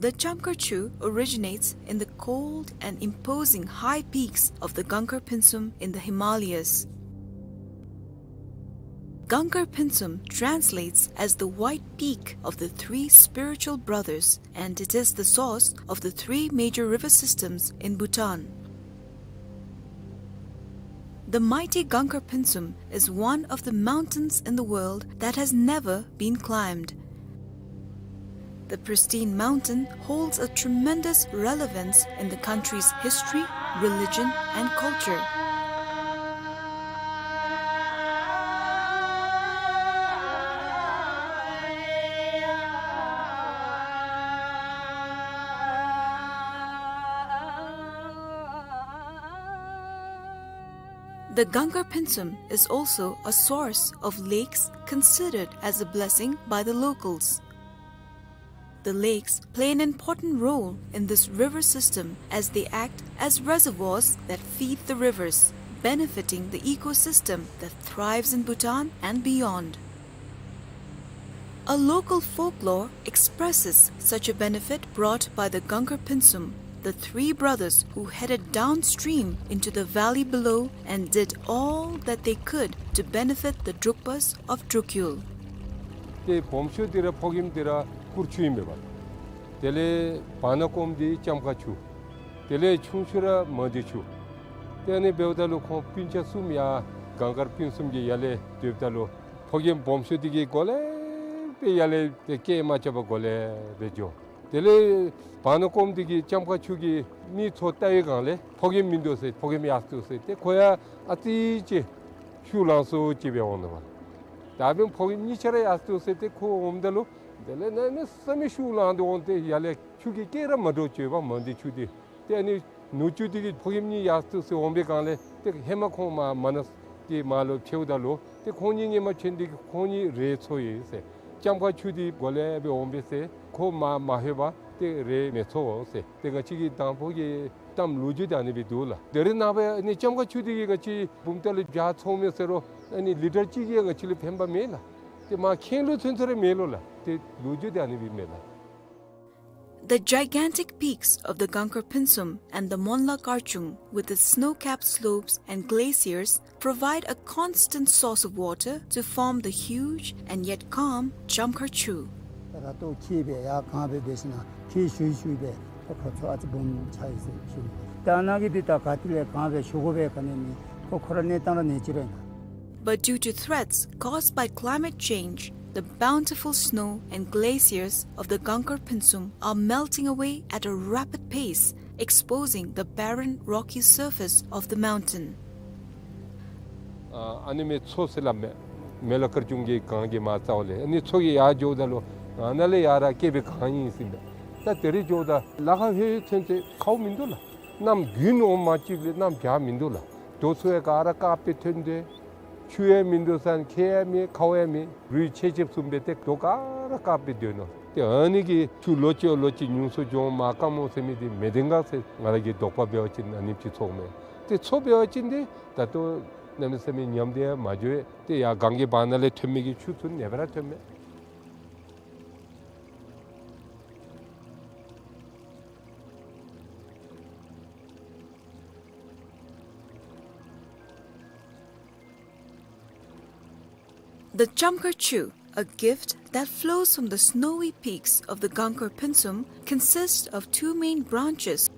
The Chamkhar Chu originates in the cold and imposing high peaks of the Gangar Pynsum in the Himalayas. Gangar Pynsum translates as the white peak of the three spiritual brothers, and it is the source of the three major river systems in Bhutan. The mighty Gangar Pynsum is one of the mountains in the world that has never been climbed. The pristine mountain holds a tremendous relevance in the country's history, religion, and culture. The Gangar Pynsum is also a source of lakes considered as a blessing by the locals. The lakes play an important role in this river system as they act as reservoirs that feed the rivers, benefiting the ecosystem that thrives in Bhutan and beyond. A local folklore expresses such a benefit brought by the Gangar Pynsum, the three brothers who headed downstream into the valley below and did all that they could to benefit the Drukpas of Drukyul. ཏེ་སྦོམ་ཤོས་འདི་ར་ཕོ་རྒནམ་འདི་ར་སྐུར་ཆུ་ཨིན་པས། དེ་ལས་བར་ན་ཀོམ་འདི་ལྕམ་མཁར་ཆུ། དེ་ལས་ཆུང་ཤོས་ར་མང་སྡེ་ཆུ། ཏེ་ཨ་ནི་འབདཝ་ད་ལུ་ཁོང་སྤུན་ཆ་གསུམ་ཡར་གངས་དཀར་སྤུན་གསུམ་གྱི་ཡར་ལས་སྡོདཔ་ད་ལུ་ཕོ་རྒནམ་སྦོམ་ཤོས་འདི་གིས་གོ་ལེ་སྦེ་ཡར་ལས་ཏེ་སྐད་མ་རྐྱབ་པར་གོ་ལེ་སྦེ་འགྱོ། དེ་ལས་བར་ན་ཀོམ་འདི་གིས་ལྕམ་མཁར་ཆུ་གི་མི་ཚུ་བལྟ་བའི་སྒང་ལས་ཕོ་རྒནམ་མིན་འདུག་ཟེར། ཕོ་རྒནམ་ཡར་སོང་འདུག་ཟེར། ཏེ་ཁོ་ཡང་ཨ་ཙི་ཅིག་ཤུགས་ལང་སོང་ཅིག་སྦེ་འོང་ནུག་པ། ད་འབདན་ཕོ་རྒནམ་གཉིས་ཆ་ར་ཡར་སོང་འདུག་ཟེར། ཏེ་ཁོ་འོངམ་ད་ལུ་དེ་ལས་གནམ་མེད་ས་མེད་ཤུགས་ལངས་ཏེ་འོང་སྟེ་ཡར་ལས་ཆུ་གི་སྐད་ར་མ་འདྲཝ་བརྗོདཔ་མང་སྡེ་ཆུ་འདི། ཏེ་ཨ་ནི་ནུ་གཅུང་འདི་གིས་ཕོ་རྒནམ་གཉིས་ཡར་སོང་འདུག་ཟེར་འོང་པའི་སྒང་ལས་ཏེ་ཧེ་མ་ཁོང་མར་མར་ན་གི་མར་ལུ་ཕྱདཔ་ད་ལུ་ཏེ་ཁོང་གཉིས་སྔོན་མ་ཕྱད་ནི་འདི་གིས་ཁོང་གཉིས་རེད་ཚོར་ཡི་ཟེར། ལྕམ་མཁར་ཆུ་འདི་གོ་ལེ་སྦེ་འོང་པས་ཟེར། ཁོ་མར་མ་ལྷོད་པར་ཏེ་རེད་མི་ཚོར་ཟེར། ཏེ་ང་བཅས་ཀྱི་དང་ཕུ་གི་གཏམ་ལོ་རྒྱུས་འདི་ཨ་ནི་སྦེ་འདུག་ལགས། ད་རེས་ནངས་པ་ཨ་ནི་ལྕམ་མཁར་ཆུ་འདི་གིས་ང་བཅས་བུམ་ཐང་ལུ་བྱཱར་ཚོང་མི་ཟེར་རུང་ཨ་ནི་ལི་ཊར་གཅིག་གིས་ང་བཅས་ལུ་ཕན་པ་མེད་ལགས། ཏེ་མར་ཁེངས་ལོ་ཚུན་ཚོད་ར་མེད་ལོ་ལགས། ཏེ་ལོ་རྒྱུས་འདི་ཨ་ནི་སྦེ་མས་ལགས། The gigantic peaks of the Gangar Pynsum and the Monla Karchung, with its snow-capped slopes and glaciers, provide a constant source of water to form the huge and yet calm Chamkhar Chu. ར་ཏོ་ཁྱི་སྦེ་ཡར་གང་སྦེ་འབད་ཞིན་ན་ཁྱི་ཤུ་ཤུ་སྦེ་ཁོ་ཚུ་ཨ་ཙི་སྦོམ་ཆགས་ཡི་ཟེར་ཞུ་ནི། ད་ནཱ་གི་འདི་ད་ག་ཏེ་ལས་གང་སྦེ་ཞུ་དགོ་པས་ག་ནི་མེད། ཁོ་ཁོ་ར་གནས་སྟངས་ར་གནས་ཅི་ར་ཨིན་ན། But due to threats caused by climate change, the bountiful snow and glaciers of the Gangar Pynsum are melting away at a rapid pace, exposing the barren, rocky surface of the mountain. ཨ་ཨ་ནི་མི་མཚོ་ཟེར་སླབ་མས། མོན་ལ་དཀར་ཆུང་གི་གངས་ཀྱི་མར་རྩ་བ་ལས་ཨ་ནི་མཚོ་གི་ཡར་འགྱོཝ་ད་ལུ་ཨ་ནཱ་ལས་ཡར་ར་བསྐལ་པའི་གངས་ཨིན་ཟེར་མས། ད་དེ་རེ་འགྱོཝ་ད་ལ་ཁ་ལྷོད་ཚུན་ཚོད་ཁཝ་མིན་འདུག་ལགས། གནམ་དགུན་འོང་མ་གཅིག་ལས་གནམ་བྱཱར་མིན་འདུག་ལགས། རྡོ་ཚུ་ཡང་ག་ར་དཀརཔོ་སྦེ་ཐོན་ཏེ། ཆུ་ཡང་མིན་འདུག་ས་ཁྱེགས་ཡང་མེད་ཁཝ་ཡང་མེད། རུད་ཆེ་ཆེ་བཟུམ་སྦེ་ཏེ་རྡོ་ག་ར་དཀརཔོ་སྦེ་སྡོད་ནུག། ཏེ་ཨ་ནི་གིས་ཆུ་ལོ་གཅིག་ལོ་གཅིག་ཉུང་སུ་འགྱོ་འོང་མར་སྐམ་འོང་ཟེར་མི་འདི་མེད་དེ་ག་ཟེར་ང་ར་གི་དོགས་པ་འབད་བ་ཅིན་ཨ་ནེམ་ཅིག་ཚོརཝ་མས། ཏེ་མཚོ་འབད་བ་ཅིན་འདི་ད་ལྟོ་གནམ་མེད་ས་མེད་ཉམས་ཏེ་ཡང་མ་འགྱོ་བས། ཏེ་ཡར་གངས་ཀྱི་བར་ན་ལས་ཐོན་མི་གི་ཆུ་ཚུ་ཨ་ནེ་སྦེ་ར་ཐོན་མས། The Chamkhar Chu, a gift that flows from the snowy peaks of the Gangar Pynsum, consists of two main branches,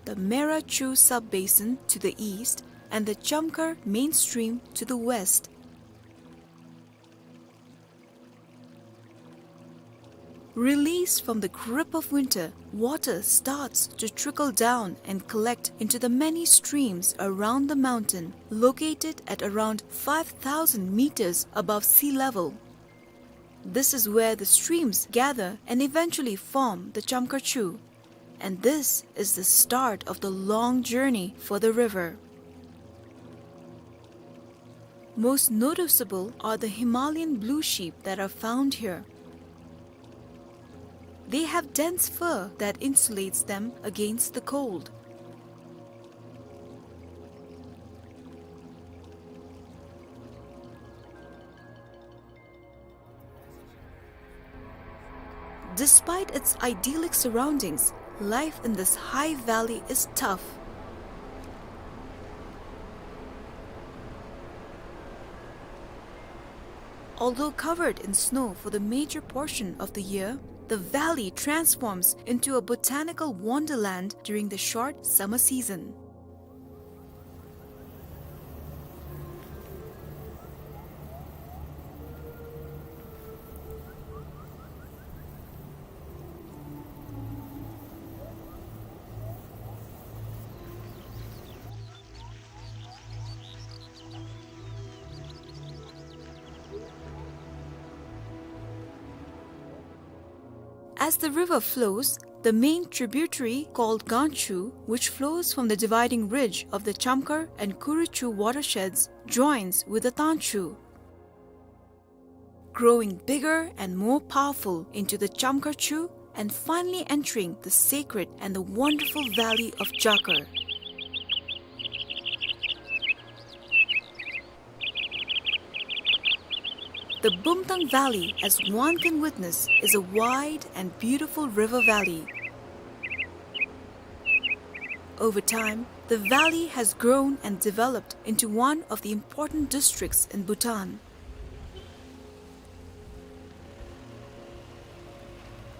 the Mera Chu sub-basin to the east and the Chamkhar main stream to the west. Released from the grip of winter, water starts to trickle down and collect into the many streams around the mountain, located at around five thousand meters above sea level. This is where the streams gather and eventually form the Chamkhar Chu. And this is the start of the long journey for the river. Most noticeable are the Himalayan blue sheep that are found here. They have dense fur that insulates them against the cold. Despite its idyllic surroundings, life in this high valley is tough. Although covered in snow for the major portion of the year, the valley transforms into a botanical wonderland during the short summer season. As the river flows, the main tributary called Ganchu, which flows from the dividing ridge of the Chamkhar and Kuruchu watersheds, joins with the Tangchu, growing bigger and more powerful into the Chamkhar Chu and finally entering the sacred and the wonderful valley of Jakar. The Bumtang Valley, as one can witness, is a wide and beautiful river valley. Over time, the valley has grown and developed into one of the important districts in Bhutan.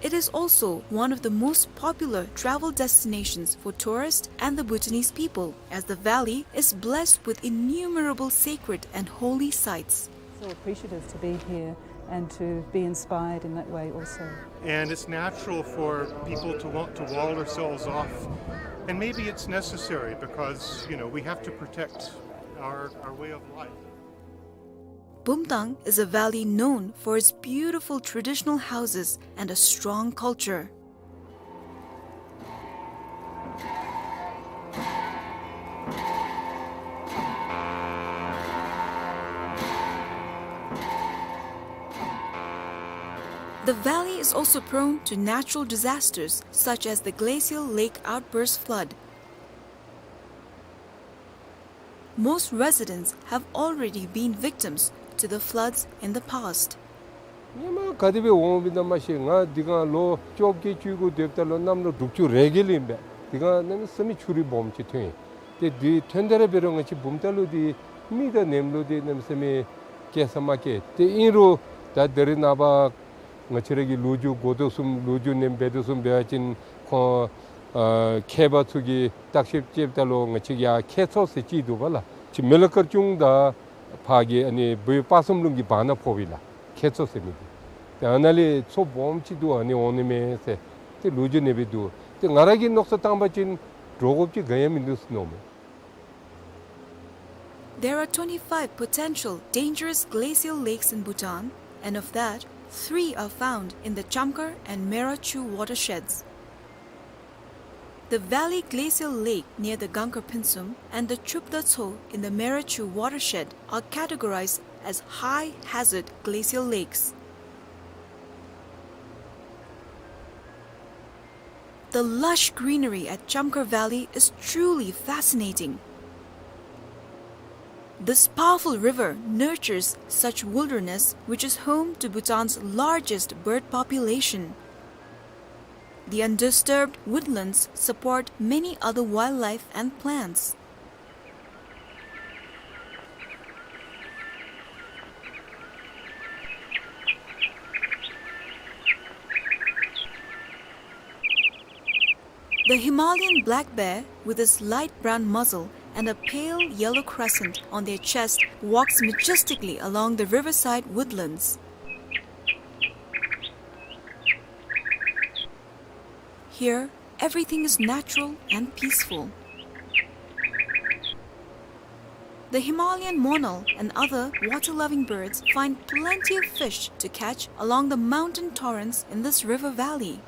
It is also one of the most popular travel destinations for tourists and the Bhutanese people, as the valley is blessed with innumerable sacred and holy sites. So appreciative to be here and to be inspired in that way also. And it's natural for people to want to wall ourselves off. And maybe it's necessary because, you know, we have to protect our, our way of life. Bumtang is a valley known for its beautiful traditional houses and a strong culture. The valley is also prone to natural disasters such as the glacial lake outburst flood. Most residents have already been victims to the floods in the past. ཧེ་མ་ག་དེ་སྦེ་འོང་བའི་ནང་མ་ཤེས། ང་འདི་ག་ལོ་བཅོ་བརྒྱད་བཅུ་དགུ་སྡོདཔ་ད་ལུ་གནམ་ལོ་དྲུག་ཅུ་རེ་བརྒྱད་ལུ་ཨིན་པས། འདི་ག་གནམ་མེད་ས་མེད་ཆུ་རུད་སྦོམ་ཅིག་ཐོན་ཡི། ཏེ་འདི་ཐོན་ད་ར་འབད་རུང་ང་བཅས་བུམ་ཐང་ལུ་འདི་མི་དང་ནེམ་ལུ་འདི་གནམ་མེད་ས་མེད་སྐྱེལ་ས་མ་སྐྱེལ། ཏེ་ཨིན་རུང་ད་ད་རེས་ནངས་པ་ང་བཅས་ར་གི་ལོ་རྒྱུས་གོ་དོ་བཟུམ་ལོ་རྒྱུས་ནང་འབད་དོ་བཟུམ་འབད་བ་ཅིན་ཁོང་ཨ་མཁས་པ་ཚུ་གིས་བརྟག་ཞིབ་རྐྱབ་ད་ལུ་ང་བཅས་ཡར་ཁྱད་མཚོ་ཟེར་ཅིག་འདུག་པ་ལགས། ཅིག་མི་ལ་དཀར་ཆུང་དང་ཕར་གྱི་ཨ་ནི་སྦུག་པ་སམ་ལུང་གི་བར་ན་ཕོགཔ་ཨིན་ལགས། ཁྱད་མཚོ་ཟེར་མི་འདི། ཏེ་ཨ་ནཱ་ལས་མཚོ་སྦོམ་ཅིག་འདུག། ཨ་ནི་འོང་ནི་མས་ཟེར་ཏེ་ལོ་རྒྱུས་ནང་འབད་འདུག། ཏེ་ང་ར་གིས་མནོ་བསམ་བཏང་པ་ཅིན་འདྲོག་དགོཔ་ཅིག་ག་ཡང་མིན་འདུག་ཟེར་མནོཝ་མས། There are twenty-five potential dangerous glacial lakes in Bhutan, and of that, three are found in the Chamkhar and Mera Chu watersheds. The Valley Glacial Lake near the Gangkhar Phinsum and the Chupda Tso in the Mera Chu watershed are categorized as high hazard glacial lakes. The lush greenery at Chamkhar Valley is truly fascinating. This powerful river nurtures such wilderness, which is home to Bhutan's largest bird population. The undisturbed woodlands support many other wildlife and plants. The Himalayan black bear, with his light brown muzzle and a pale yellow crescent on their chest, walks majestically along the riverside woodlands. Here, everything is natural and peaceful. The Himalayan monal and other water-loving birds find plenty of fish to catch along the mountain torrents in this river valley.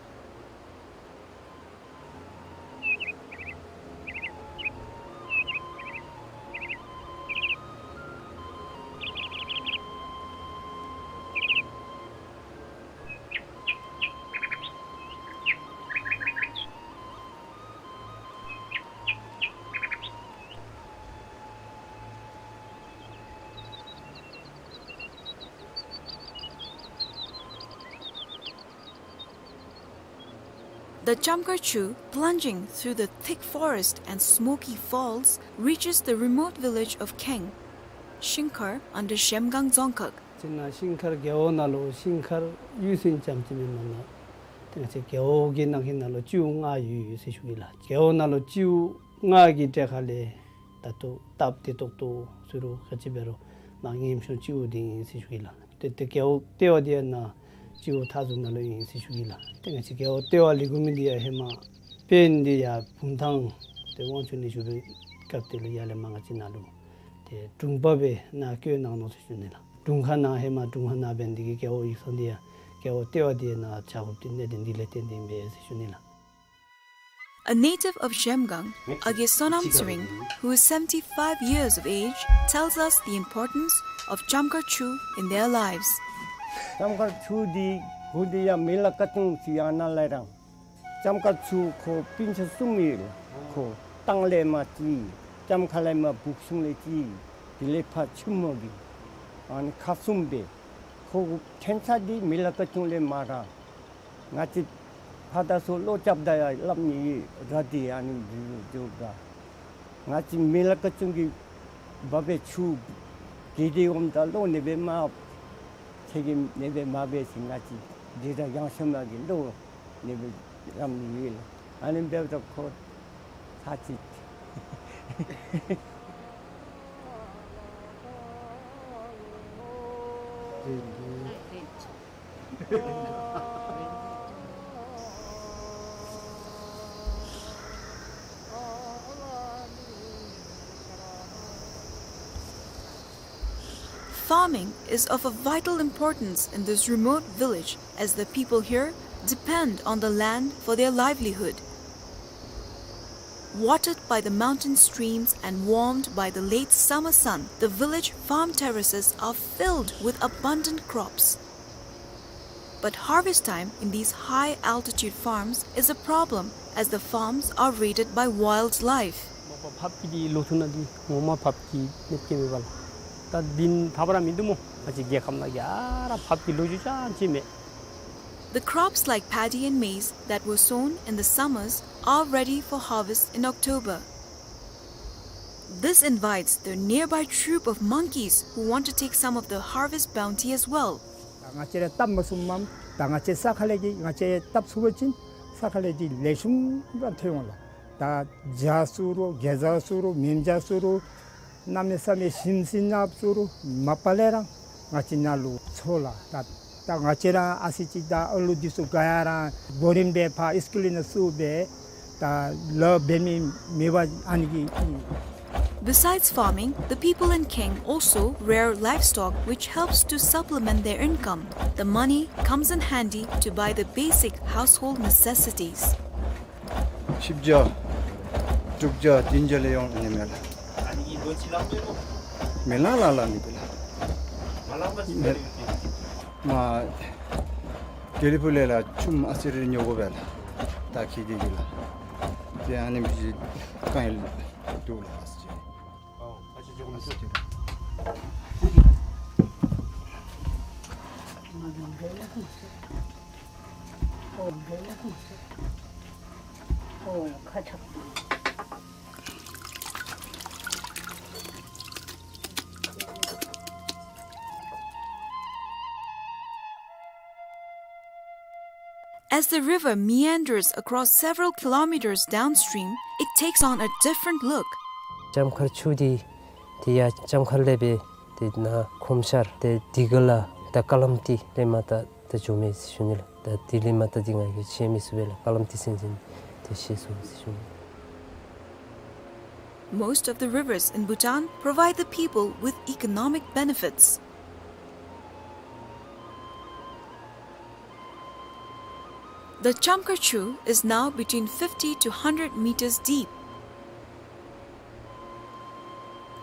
The Chamkhar Chu, plunging through the thick forest and smoky falls, reaches the remote village of Kheng, Shingkhar under Zhemgang Dzongkhag. ཅིག་ནཱ་ཤིང་མཁར་རྒེད་འོག་ནང་ལུ་ཤིང་མཁར་གཡུས་ཚན་ཙམ་ཅིག་མེན་མ་ནཱ། ཏེ་ང་བཅས་རྒེད་འོག་གི་ནང་གི་ནང་ལུ་སྤྱི་འོག་ལྔ་ཡོད་ཡོད་ཟེར་ཞུ་གེ་ལགས། རྒེད་འོག་ནང་ལུ་སྤྱི་འོག་ལྔ་གི་གྲས་ཁ་ལས་ད་ལྟོ་སྟབས་བདེ་ཏོག་ཏོ་ཟེར་རུང་ག་ཅི་འབད་རུང་མར་ངེམ་ཤོང་སྤྱི་འོག་འདི་ཨིན་ཟེར་ཞུ་གེ་ལགས། ཏེ་ཏེ་རྒེད་འོག་ལྟེ་བ་འདི་ཡང་ནཱ་སྤྱི་འོག་མཐའ་ཟུར་ནང་ལུ་ཨིན་ཟེར་ཞུ་གེ་ལགས། ཏེ་ང་བཅས་རྒེད་འོག་ལྟེ་བ་ལས་གོ་མི་འདི་ཡང་ཧེ་མ་དཔོན་འདི་ཡར་བུམ་ཐང་ཏེ་དབང་ཕྱུག་གནས་བཞུགས་པའི་སྐབས་དེ་ལུ་ཡར་ལས་མར་ང་བཅས་ནཱ་ལུ་ཏེ་དྲུང་པ་སྦེ་ནཱ་བསྐོས་གནང་ནུག་ཟེར་ཞུ་ནི་ལགས། དྲུང་ཁག་ནང་ཧེ་མ་དྲུང་ཁག་ནང་འབད་ནི་འདི་གིས་རྒེད་འོག་ཡིག་ཚང་འདི་ཡང་རྒེད་འོག་ལྟེ་བ་འདི་ནཱ་ཆགས་དགོཔ་འདི་གནད་དོན་འདི་ལས་བརྟེན་ཏེ་ཨིན་པས་ཟེར་ཞུ་ནི་ལགས། A native of Zhemgang, Age Sonam Tsering, who is seventy-five years of age, tells us the importance of Chamkhar Chu in their lives. ལྕམ་མཁར་ཆུ་འདི་གུ་འདི་ཡང་མི་ལ་ཀ་ཅུང་ཅིག་ཡང་ན་ལས་རང་། ལྕམ་མཁར་ཆུ་ཁོ་སྤུན་ཆ་གསུམ་ཡོད། ཁོ་སྟང་ལས་མར་གཅིག། ལྕམ་མཁར་ལས་མར་བུག་ཤུང་ལས་གཅིག། དེ་ལས་ཕར་ཆུ་མོ་གི་ཨ་ནི་ཁག་གསུམ་སྦེ། ཁོ་གི་ཁྱད་ཆོས་འདི་མི་ལ་ཀ་ཅུང་ལས་མར་ར། ང་བཅས་ཕར་དང་ཚུར་བློ་རྐྱབ་ད་ཡང་སླབ་ནི་ཡོད་ར། འདི་ཨ་ནི་འདི་འདི་འདི་ང་བཅས་མི་ལ་ཀ་ཅུང་གི་བ་སྦེ་ཆུ་གི་འདི་འོངམ་ད་བློ་ནི་སྦེ་མ་ཁྱེད་ཀྱི་ནི་སྦེ་མ་འབད་ཟེར་ང་བཅས་འདི་ར་ཡང་ཤོ་མ་གི་བློ་ནི་སྦེ་རམ་ནི་ཡོད་ལགས། ཨ་ནི་འབདཝ་ད་ཁོ་ཚར་གཅིག། Farming is of a vital importance in this remote village, as the people here depend on the land for their livelihood. Watered by the mountain streams and warmed by the late summer sun, the village farm terraces are filled with abundant crops. But harvest time in these high-altitude farms is a problem, as the farms are raided by wildlife. ཕགཔ་གི་འདི་ལོ་ཐུག་ན་འདི་ངོ་མ་ཕགཔ་གི་གནོད་སྐྱེལ་འབདཝ་ལགས། ད་འདི་ད་བར་མིན་འདུག་སྨོ། ང་བཅས་རྒྱལ་ཁབ་ནང་གི་ཨ་ར་ཕགཔ་གི་ལོ་རྒྱུས་ཅང་ཅིག་མེད། The crops like paddy and maize that were sown in the summers are ready for harvest in October. This invites the nearby troop of monkeys who want to take some of the harvest bounty as well. ང་བཅས་ར་བཏབ་མ་ཚུགསཔ་མས། ད་ང་བཅས་ས་ཁ་ལས་ཀྱི་ང་བཅས་བཏབ་ཚུགས་པ་ཅིན་ས་ཁ་ལས་ཀྱི་ལེགས་ཤོམ་ར་ཐོན་འོང་ལགས། ད་བྱ་ཟེར་རུང་གེ་ཛ་ཟེར་རུང་མེན་བྱ་ཟེར་རུང་གནམ་མེད་ས་མེད་ཞིམ་ཟིན་ནགཔ་ཟེར་རུང་མ་པ་ལས་ར་ང་བཅས་ནཱ་ལུ་འཚོལ་ལགས། ད་ད་ང་བཅས་ར་ཨ་ཙི་ཅིག་ད་ཨ་ལུ་འདི་ཚུ་ག་ཡ་ར་གོ་རིམ་སྦེ་ཕར་སི་ཀུལ་ནང་བཙུགས་སྦེ་ད་ལཱ་འབད་མི་མེད་པར་ཨ་ནི་གི། Besides farming, the people in Kheng also rear livestock, which helps to supplement their income. The money comes in handy to buy the basic household necessities. བཞི་བརྒྱ། དྲུག་བརྒྱ། བདུན་བརྒྱ་ལས་ཡོང་ནི་མས་ལགས། མི་ལང་ལང་ལང་ནི་སྦེ་ལགས། མ་དགེ་ལེགས་ཕུག་ལས་ལགས་ཆུམ་ཨ་ཙི་རེ་ཉོ་དགོ་པས་ལགས། ད་ཁྱེད་ཀྱིས་ལགས། ཏེ་ཨ་ནི་མི་ཅིག་དཀའ་ངལ་འདུག་ལགས། As the river meanders across several kilometers downstream, it takes on a different look. ལྕམ་མཁར་ཆུ་འདི་ཏེ་ཡར་ལྕམ་མཁར་ལས་སྦེ་ཏེ་ནཱ་ཁོམ་ཤར་ཏེ་དེ་གི་ལ་ད་ཀ་ལམ་ཏི་ལས་མར་ད་ད་འགྱོ་མས་ཟེར་ཞུ་ནི་ལགས། ད་དེ་ལས་མར་ད་འདི་ང་གིས་ཤེས་མི་ཚུགས་པས་ལགས། ཀ་ལམ་ཏི་ཟེར་མི་འདི་ཤེས་སོང་ཟེར་ཞུ་ནི། Most of the rivers in Bhutan provide the people with economic benefits. The Chamkhar Chu is now between fifty to hundred meters deep.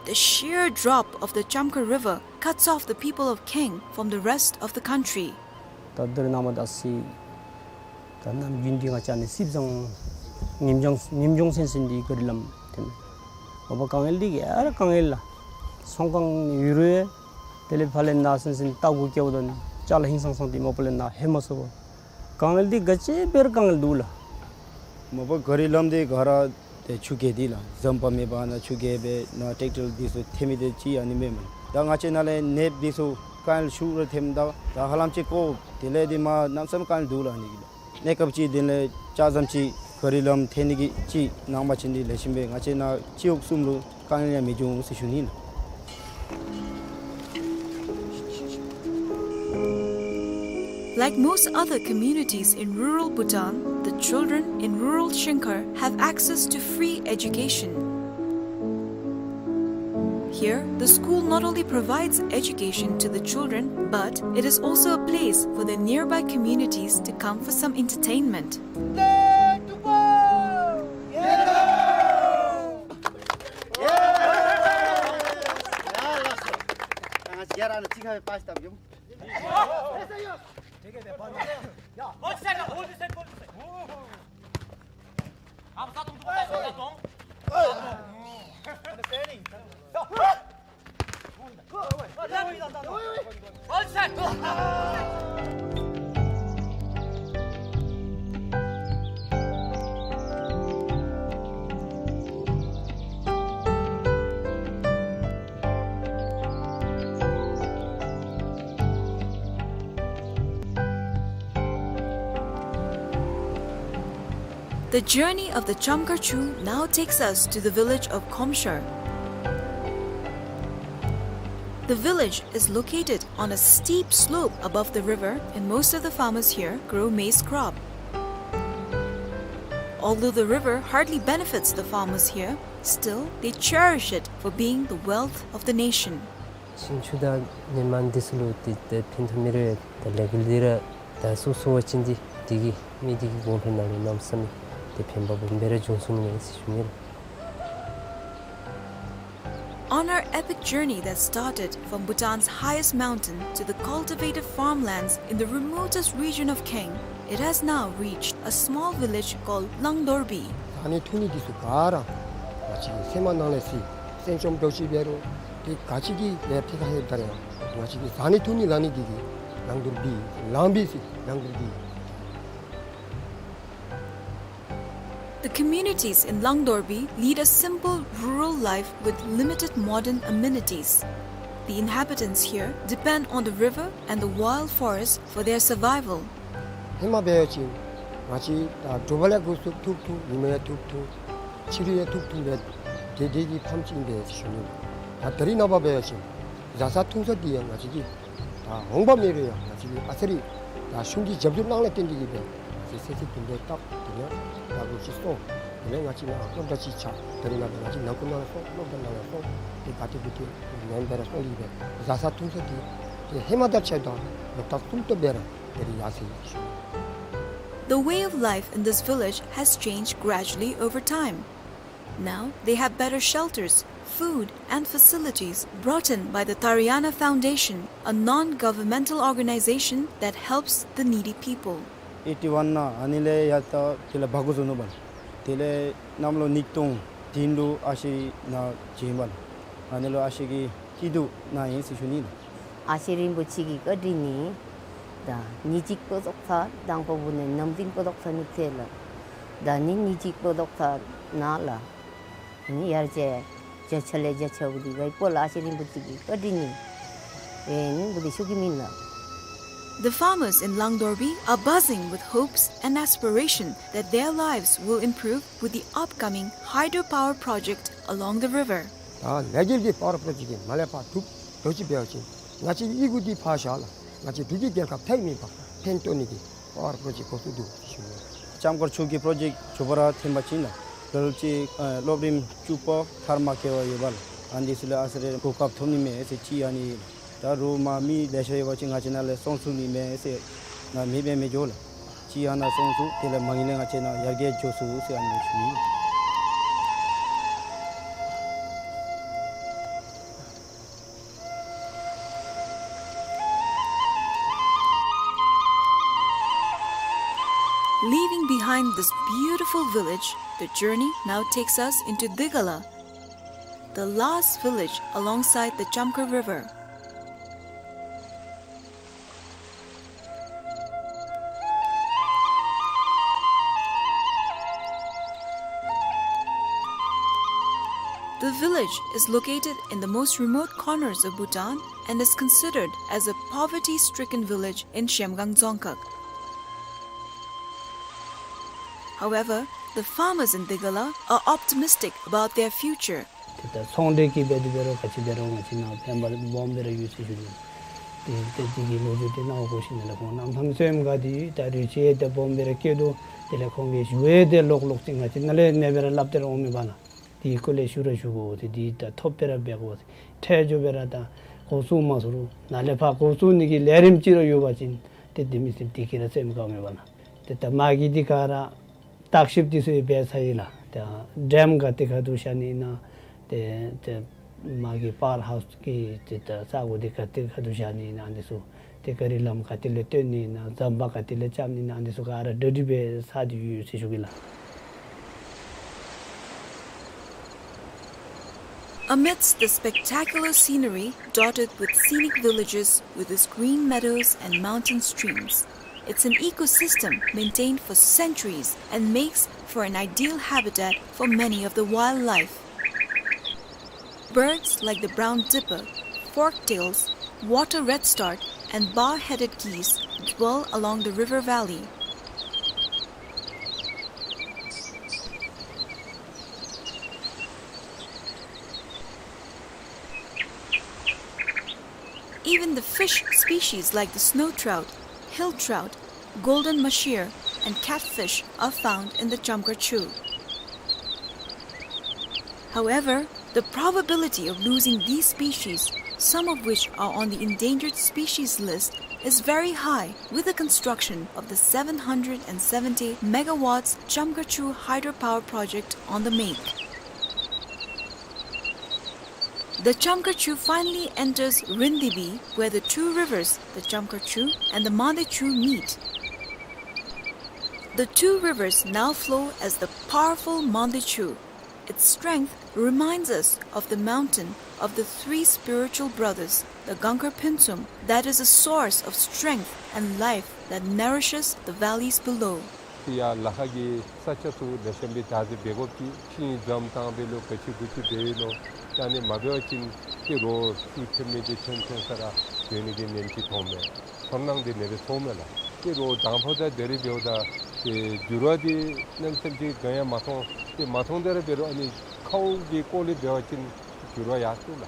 The sheer drop of the Chamkhar River cuts off the people of Kheng from the rest of the country. ད་ད་རེས་ནངས་པ་ད་སི་ད་ནམ་རྒྱུན་འདི་ང་བཅས་ནི་སིབ་ཟང་ངེམ་ཅོང་ངེམ་ཅོང་སེན་སེན་འདི་ག་རི་ལམ་ཐོན། འོ་བ་དཀའ་ངལ་འདི་ག་ར་དཀའ་ངལ་ལགས། ཚོང་ཁང་ནི་ཡོད་རུང་དེ་ལས་ཕར་ལས་ནཱ་སེན་སེན་ལྟ་སྒོ་བཀལཝ་ད་ནི་ཅ་ལ་ཧིང་སང་སང་འདི་མ་པ་ལས་ནཱ་ལྷོད་མ་ཚུགས་པས། དཀའ་ངལ་འདི་ག་ཅི་འབད་རུང་དཀའ་ངལ་འདུག་ལགས། མ་པ་ག་རི་ལམ་འདི་ག་ར་ཏེ་ཆུ་རྐྱལ་འདི་ལགས། ཟམ་པ་མེད་པར་ནཱ་ཆུ་རྐྱལ་སྦེ་ནཱ་ཊེཀ་ཊར་འདི་ཚུ་འཐེན་མི་འདི་ཅིག་ཨ་ནི་མེན་མས། ད་ང་བཅས་ནཱ་ལས་ནདཔ་འདི་ཚུ་རྐང་ཤུགས་ར་འཐེནམ་ད་ད་ཧ་ལམ་ཅིག་ཀོ་དེ་ལས་འདི་མར་གནམ་མེད་ས་མེད་རྐང་འདུག་ལགས། ཨ་ནི་གི་ལགས། གནས་སྐབས་ཅིག་དེ་ལས་ལྕགས་ཟམ་ཅིག་ག་རི་ལམ་འཐེན་ནི་གི་ཅིག་གནང་པ་ཅིན་འདི་ལེགས་ཤོམ་སྦེ་ང་བཅས་ནཱ་སྤྱི་འོག་གསུམ་ལུ་རྐང་ཡང་མི་འབྱུང་ཟེར་ཞུ་ནི་ལགས། Like most other communities in rural Bhutan, the children in rural Shingkhar have access to free education. Here, the school not only provides education to the children, but it is also a place for the nearby communities to come for some entertainment. The journey of the Chamkar Chu now takes us to the village of Khomshar. The village is located on a steep slope above the river, and most of the farmers here grow maize crop. Although the river hardly benefits the farmers here, still they cherish it for being the wealth of the nation. ཤིང་ཆུ་དང་ནི་མ་འདི་ཚུ་ལུ་ཏེ་ཏེ་ཕན་ཐོགས་མི་རེ་ད་ལས་འགུལ་འདི་ར་ད་སོ་སོ་བ་ཅིན་འདི་འདི་གིས་མི་འདི་གི་དགོངསམ་ལུ་གནམ་མེད་ས་མེད་ཏེ་ཕན་པ་སྦོམ་སྦེ་ར་བྱུང་སོང་ནི་ཟེར་ཞུ་ནི་ལགས། On our epic journey that started from Bhutan's highest mountain to the cultivated farmlands in the remotest region of Kaeng, it has now reached a small village called Langdorbi. བཟའ་ནི་འཐུང་ནི་འདི་ཚུ་ག་ར་ང་བཅས་ཀྱི་སེམས་ནང་ལས་སི་སེམས་ཤོམ་འདྲཝ་ཅིག་འབད་རུང་ཏེ་ག་ཅི་གི་ལས་ཏེ་ག་ཧེ་ད་རེ་ང་བཅས་ཀྱི་བཟའ་ནི་འཐུང་ནི་ལང་ནི་འདི་གིས་ལང་དོར་བི་ལང་བི་སི་ལང་དོར་བི། The communities in Langdorbi lead a simple rural life with limited modern amenities. The inhabitants here depend on the river and the wild forest for their survival. ཧེ་མ་འབད་བ་ཅིན་ང་བཅས་ད་དྲོ་པ་ལས་འགོ་བཙུགས་ཐུག་ཐུག་ཉི་མ་ཡང་ཐུག་ཐུག་ཕྱི་རུ་ཡང་ཐུག་ཐུག་སྦེ་དེ་དེ་གི་ཕམ་ཅིག་ཨིན་པས་ཞུ་ནི། ད་ད་རིས་ནངས་པ་འབད་བ་ཅིན་བཟའ་ས་འཐུང་ས་འདི་ཡང་ང་བཅས་ཀྱི་ད་འོང་འབབ་མེད་རུང་ཡང་ང་བཅས་ཀྱི་ཨ་ཙི་རེ་ད་གཞུང་གི་རྒྱབ་སྐྱོར་གནང་ལས་བརྟེན་ཏེ་གིས་སྦེ་ང་བཅས་ཚེ་ཚད་དུམ་གྲ་བཏབ། དེ་ལས་ད་ལོ་ཅིག་སོང་། དེ་ལས་ང་བཅས་ནཱ་སློབ་གྲྭ་ཅིག་ཆགས། ད་རིས་ནངས་པ་ང་བཅས་ནང་ཁུལ་ནང་ལུ་སོང་སློབ་གྲྭ་ནང་ལུ་སོང་། དེ་ག་ཏེ་གུ་ཏེ་ཉན་སྦེ་ར་སོང་ཡི་སྦེ་བཟའ་ས་འཐུང་ས་འདི་ཏེ་ཧེ་མ་དང་ཕྱད་ད་ལོག་ལྟབ་གསུམ་ཏོག་སྦེ་ར་ད་རིས་ཡར་སོ་ཡི་ཞུ་ནི། The way of life in this village has changed gradually over time. Now they have better shelters, food, and facilities brought in by the Tariana Foundation, a non-governmental organization that helps the needy people. ཨེཊི་ཝན་ནང་ཨ་ནི་ལས་ཡར་ད་དེ་ལས་འབག་འགྱོ་བཟུམ་ནུག་པ་ལགས། དེ་ལས་གནམ་ལོ་ཉིས་སྟོང་བདུན་ལུ་ཨ་ཞེ་ནཱ་བྱོན་པ་ལགས། ཨ་ནི་ལུ་ཨ་ཞེ་གིས་སྐྱིད་སྡུག་གནང་ཡི་ཟེར་ཞུ་ནི་ལགས། ཨ་ཞེ་རིན་པོ་ཆེ་གི་བཀའ་དྲིན་ནི། ད་ཉིནམ་གཅིག་ལྟོ་བཟའ་ཚར་དང་པ་བུ་ནི་ནམ་རྒྱུན་ལྟོ་བཟའ་ནི་ཚེ་ལགས། ད་ནི་ཉིནམ་གཅིག་ལྟོ་བཟའ་ཚར་ནཱ་ལགས། ནི་ཡར་ཅིག་བརྒྱ་ཆ་ལས་བརྒྱ་ཆ་བུ་འདི་ཝའི་པོ་ལགས་ཨ་ཞེ་རིན་པོ་ཆེ་གི་བཀའ་དྲིན་ནི། ཨེ་ནི་བུ་འདི་ཤུགས་ཀྱིས་མེན་ལགས། The farmers in Langdorbi are buzzing with hopes and aspiration that their lives will improve with the upcoming hydropower project along the river. ད་ལས་འགུལ་འདི་པ་ཝར་པྲོ་ཇེཀཊ་འདི་མར་ལས་ཕར་གྲུབ་འགྱོ་ཅི་འབད་བ་ཅིན་ང་བཅས་ཀྱི་ཡི་གུ་འདི་ཕར་བཞག་ལགས། ང་བཅས་འབྲུག་གི་རྒྱལ་ཁབ་ཐད་མེད་པར་ཕན་ཐོགས་ནི་གི་པ་ཝར་པྲོ་ཇེཀཊ་འགོ་བཙུགས་འདུག་ཞུ་ནི། ལྕམ་མཁར་ཆུ་གི་པྲོ་ཇེཀཊ་མཇུག་པ་ར་འཐེན་པ་ཅིན་ལགས། ལ་ལུ་ཅིག་ཨ་སློབ་རིམ་བཅུ་པ་མཐར་མ་འཁྱོལ་བ་ཡོད་པ་ལགས། ཨ་ནི་ཚུ་ལུ་ཨ་ཙི་རེ་གོ་སྐབས་ཐོབ་ནི་མས་ཟེར་ཅིག་ཨ་ནི་ལགས། ད་རུང་མ་མི་ལེ་ཤ་ཡོད་པ་ཅིན་ང་བཅས་ནཱ་ལས་སོང་ཚུགས་ནི་མས་ཟེར་ང་མི་འབད་མི་འགྱོ་ལགས། ཅིག་ཨ་ནཱ་སོང་ཚུགས། དེ་ལས་མ་ངེས་ལས་ང་བཅས་ནཱ་ཡར་རྒྱས་འགྱོ་ཚུགས་ཟེར་ཨ་ནི་ཞུ་ནི། Leaving behind this beautiful village, the journey now takes us into Digala, the last village alongside the Chamkar River. The village is located in the most remote corners of Bhutan and is considered as a poverty-stricken village in Zhemgang Dzongkhag. However, the farmers in Digala are optimistic about their future. ཏེ་ད་ཚོང་འབྲེལ་གྱི་འབད་དེ་འབད་རུང་ག་ཅི་འབད་རུང་ང་བཅས་ནང་ཕན་པ་སྦོམ་སྦེ་ར་ཡོད་ཟེར་ཞུ་ནི། ཏེ་ཏེ་དེ་གི་ལོ་རྒྱུས་དེ་ནང་གོ་ཤེས་ནི་ལགས། ཁོང་གནམ་མེད་ས་མེད་དགའ་སྟེ་ད་རུང་ཅིག་ཏེ་སྦོམ་སྦེ་ར་སྐྱེས་དོ། དེ་ལས་ཁོང་གིས་ཞུ་ཡང་ཏེ་ལོག་ལོག་ཅིག་ང་བཅས་ནང་ལས་ཨ་ནེ་སྦེ་ར་སླབ་སྟེ་ར་འོང་མི་པ་ལགས། དེ་སྐོར་ལས་ཞུ་ར་ཞུ་དགོ། ཏེ་དེ་ད་ཐོབ་སྦེ་ར་འབད་དགོ། འཕྲལ་མགྱོགས་སྦེ་ར་ད་འགོ་བཙུགས་མ་ཚུགས་རུང་ནཱ་ལས་ཕར་འགོ་བཙུགས་ནི་གི་ལས་རིམ་ཅིག་ར་ཡོད་པ་ཅིན་ཏེ་དེ་མི་སེར་དེ་གིས་ར་སེམས་དགའ་མི་པ་ལགས། ཏེ་ད་མ་གི་དེ་ག་ར་བརྟག་ཞིབ་དེ་ཚུ་འབད་ཚར་ཡི་ལགས། ཏེ་ཌེམ་ག་ཏེ་ཁ་ཐུག་བཞག་ནི་ཨིན་ན། ཏེ་ཏེ་མ་གི་པཱཝར་ཧའུསི་གི་ཏེ་ད་ས་གོ་དེ་ག་ཏེ་ཁ་ཐུག་བཞག་ནི་ཨིན་ན་འདི་ཚུ། ཏེ་ག་རི་ལམ་ག་ཏེ་ལས་བཏོན་ནི་ཨིན་ན། ཟམ་པ་ག་ཏེ་ལས་རྐྱབ་ནི་ཨིན་ན། འདི་ཚུ་ག་ར་གྲ་སྒྲིག་འབད་ཚར་ཏེ་ཡོད་ཟེར་ཞུ་གེ་ལགས། Amidst the spectacular scenery dotted with scenic villages with its green meadows and mountain streams, it's an ecosystem maintained for centuries and makes for an ideal habitat for many of the wildlife. Birds like the brown dipper, forktails, water redstart, and bar-headed geese dwell along the river valley. Even the fish species like the snow trout, hill trout, golden mahseer, and catfish are found in the Chamkar Chu. However, the probability of losing these species, some of which are on the endangered species list, is very high with the construction of the seven hundred and seventy megawatts Chamkar Chu hydropower project on the make. The Chamkar Chu finally enters Rindibi, where the two rivers, the Chamkar Chu and the Mande Chu, meet. The two rivers now flow as the powerful Mande Chu. Its strength reminds us of the mountain of the three spiritual brothers, the Gangkar Phuntsum, that is a source of strength and life that nourishes the valleys below. ཡར་ལ་ཁ་གི་ས་ཆ་ཚུ་ལེགས་ཤོམ་སྦེ་བདག་འཛིན་འབད་དགོཔ་གིས་ཤིང་འཛོམས་བཏང་འབད་ལོ་ག་ཅི་གུ་ཅི་འབད་ཡི་ལོ། ད་ཨ་ནི་མ་འབད་བ་ཅིན་ཏེ་རོགས་ཚུ་ཐོན་མི་འདི་ཐོན་ཐོན་ས་ར་འགྱོ་ནི་གི་ཉེན་ཁ་མཐོངམ་མས། ཚོར་སྣང་འདི་ཨ་ནེ་སྦེ་ཚོརཝ་མས་ལགས། ཏེ་རོགས་དང་ཕུ་དང་དེ་རིང་འབདཝ་ད་ཏེ་འགྱུར་བ་འདི་གནམ་མེད་ས་མེད་ཅིག་ག་ཡང་མ་མཐོང་། ཏེ་མ་མཐོང་དེ་ར་འབད་རུང་ཨ་ནི་ཁཝ་གི་སྐོར་ལས་འབད་བ་ཅིན་འགྱུར་བ་ཡར་སོང་ལགས།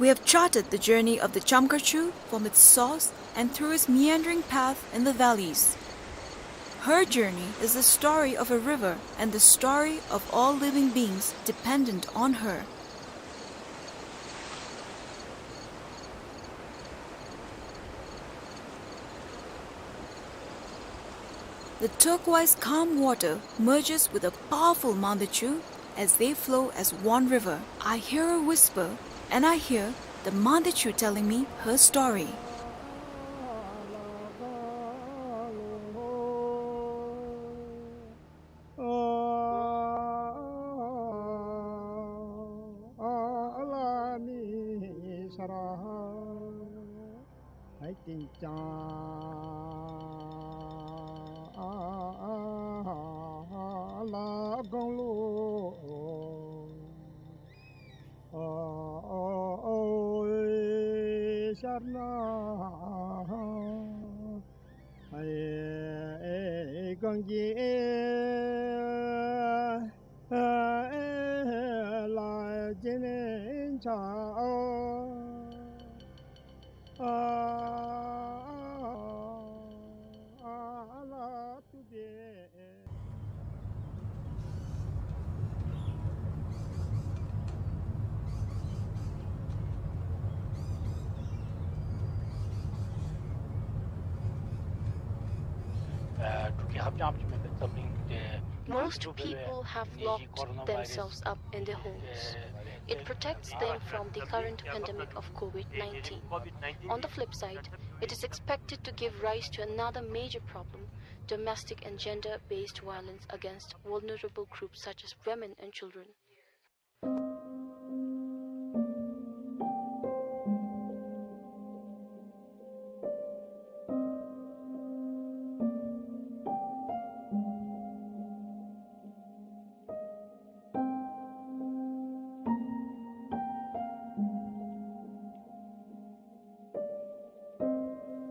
We have charted the journey of the Chamkar Chu from its source and through its meandering path in the valleys. Her journey is the story of a river and the story of all living beings dependent on her. The turquoise calm water merges with the powerful Mande Chu as they flow as one river. I hear her whisper, and I hear the Mande Chu telling me her story. Most people have locked themselves up in their homes. It protects them from the current pandemic of COVID nineteen. On the flip side, it is expected to give rise to another major problem, domestic and gender-based violence against vulnerable groups such as women and children.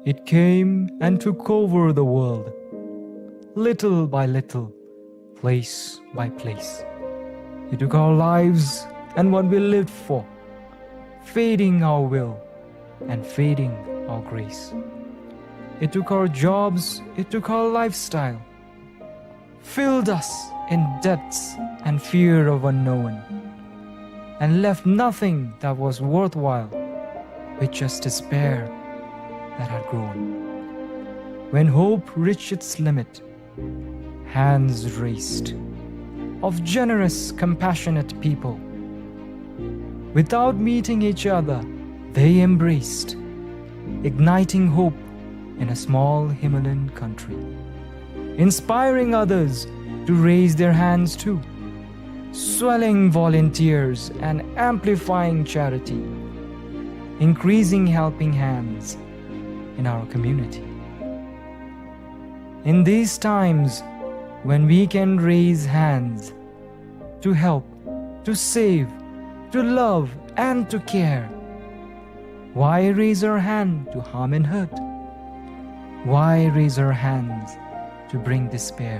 It came and took over the world, little by little, place by place. It took our lives and what we lived for, feeding our will and feeding our grace. It took our jobs, it took our lifestyle, filled us in debts and fear of unknown, and left nothing that was worthwhile, with just despair that had grown. When hope reached its limit, hands raised of generous, compassionate people. Without meeting each other, they embraced, igniting hope in a small Himalayan country, inspiring others to raise their hands too, swelling volunteers and amplifying charity, increasing helping hands in our community. In these times when we can raise hands to help, to save, to love, and to care, why raise our hand to harm and hurt? Why raise our hands to bring despair?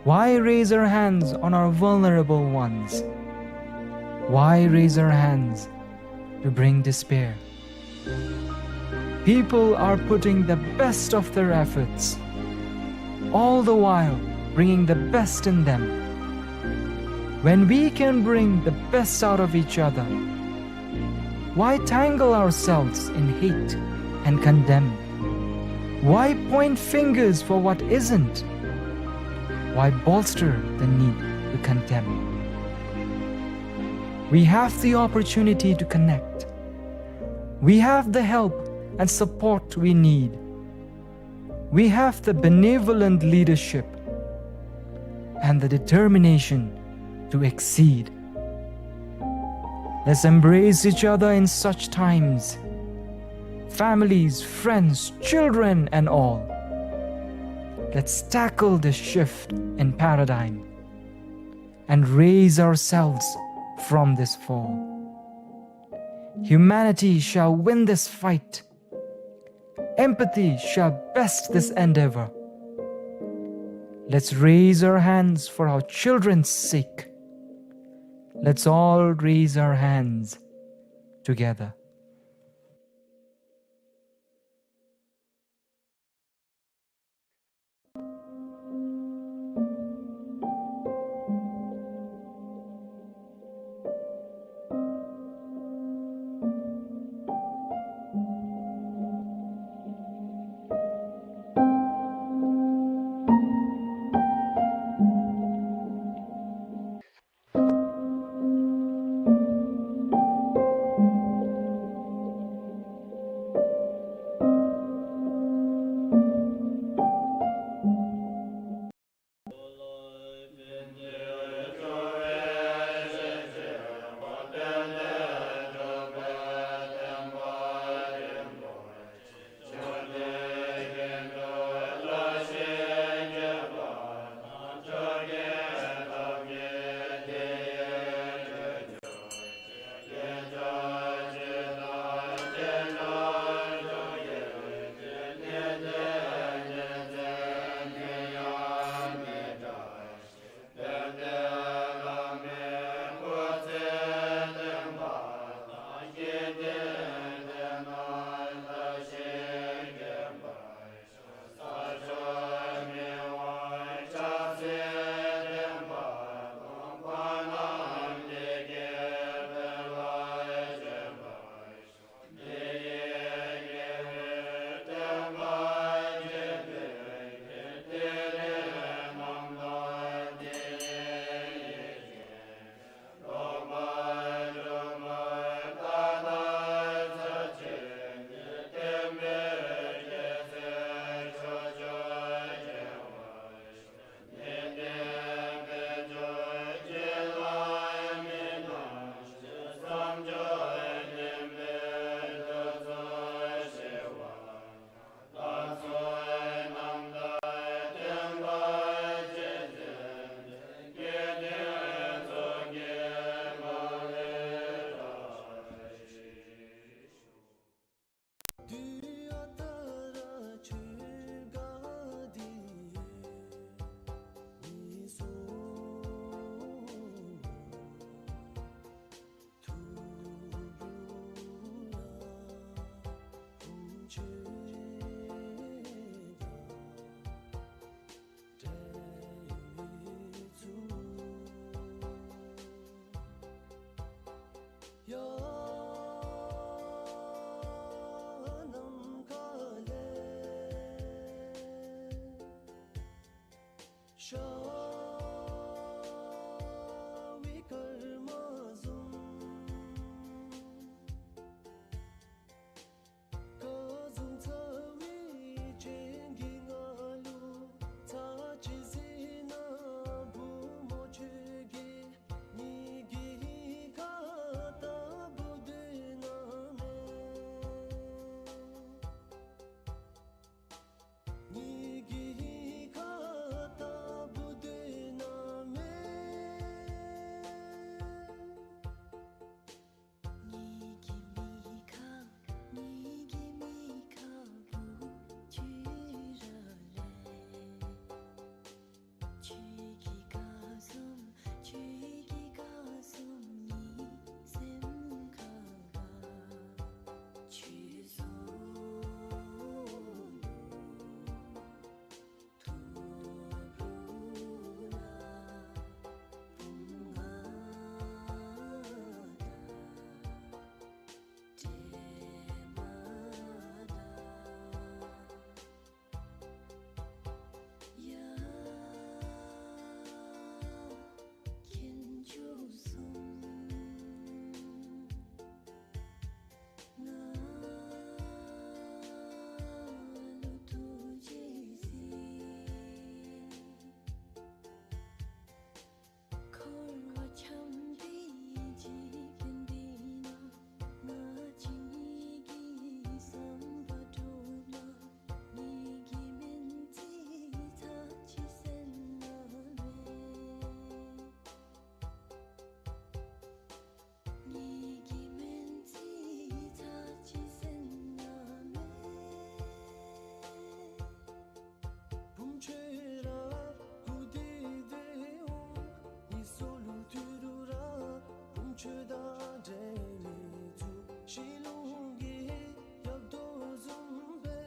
Why raise our hands on our vulnerable ones? Why raise our hands to bring despair? People are putting the best of their efforts, all the while bringing the best in them. When we can bring the best out of each other, why tangle ourselves in hate and condemn? Why point fingers for what isn't? Why bolster the need to condemn? We have the opportunity to connect. We have the help and support we need. We have the benevolent leadership and the determination to exceed. Let's embrace each other in such times. Families, friends, children, and all. Let's tackle this shift in paradigm and raise ourselves from this fall. Humanity shall win this fight. Empathy shall best this endeavor. Let's raise our hands for our children's sake. Let's all raise our hands together. ཤ་བའི་སྐར་མ་བཟུམ། སྐལ་བཟང་ཚ་བའི་སྤྱན་གྱིས་ང་ལུ་ཚར་གཅིག་གཟིགས་གནང་བུ་མོ་ཁྱོད་ཀྱིས། ངེ་གི་ཁ་ལྟ་བུ་སྡོད་གནང་མས། ངེ་གི་ཁ་ལྟ་བུ་སྡོད་གནང་མས། ངེ་གི་མིག་ཁ་ངེ་གི་མིག་ཁ་བུ་ཁྱོད་ར་ལས། ཁྱོད་ཀྱི་སྐལ་བཟང་ཁྱོད་ཀྱི་སྐལ་བཟང་ངེའི་སེམས་ཁ་ལུ། ཁྱོད་བཟང་ལུ་ཐུགས་ལུ་ལ་བུམོ་ང་དང་འདྲེས་མ་དང་། ཡ་ཁྱེད་ཆོས་གསུང་ང་ལུ་ཐུགས་རྗེ་གཟིགས། འཁོར་བ་འཁྱམས་པའི་འཇིག་རྟེན་འདི་ན། ང་བཅས་གཉིས་ཀྱི་བསམ་པ་འགྲུབ་ན། ངེ་གི་སྨན་རྩིས་ཚར་གཅིག་གཟིགས་གནང་མས། ངེ་གི་སྨན་རྩིས་ཚར་གཅིག་གཟིགས་གནང་མས། བུམོ་ཁྱོད་ར་སྐུ་དེ་བདེ་འོང་། ངེའི་སྲོག་ལུ་ཐུག་རུང་ར་བུམོ་ཁྱོད་དང་འབྲལ་མི་ཚུགས། ཤིང་ལུང་གི་ཡབ་རྡོ་བཟུམ་སྦེ།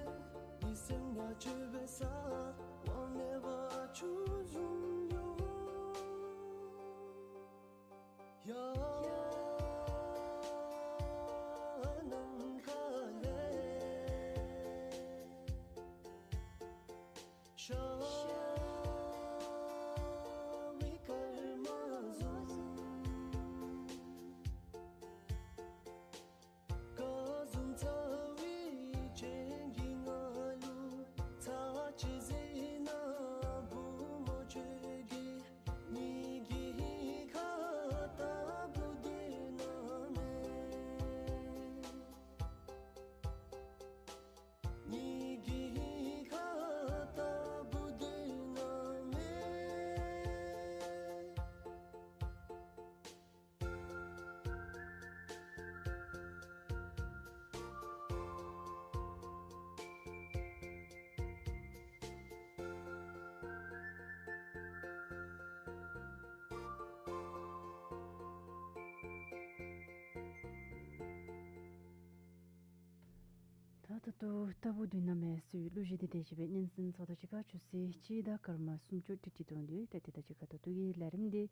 ངེའི་སེམས་ཁར་ཁྱོད་འབད་སར་དབང་མེད་པར་ཁྱོད་བཟུམ་ཡོད། ཡ་ནམ་མཁའ་ལས་ཤར་བའི་སྐར་མ་བཟུམ། སྐལ་བཟང་ཚ་བའི་སྤྱན་གྱིས་ང་ལུ་ཚར་གཅིག་གཟིགས་གནང་བུ་མོ་ཁྱོད་ཀྱིས། ངེ་གི་ཁ་ལྟ་བུ་སྡོད་གནང་མས། ངེ་གི་ཁ་ལྟ་བུ་སྡོད་གནང་མས། ད་ད་ལྟོ་ལྟ་བུ་སྡོད་གནང་མས་ཟེར་བའི་གླུ་གཞས་འདི་དེ་བཞིན་སྦེ་སྙན་གསན་ཚརཝ་ད་གཅིག་ཁར་ཆུ་ཚོད་གཅིག་དང་སྐར་མ་སུམ་ཅུ་ཏིག་ཏིག་འགྲོ་དོ་ཡོད། ད་དེ་དང་གཅིག་ཁར་ད་ལྟོ་གི་ལས་རིམ་འདི་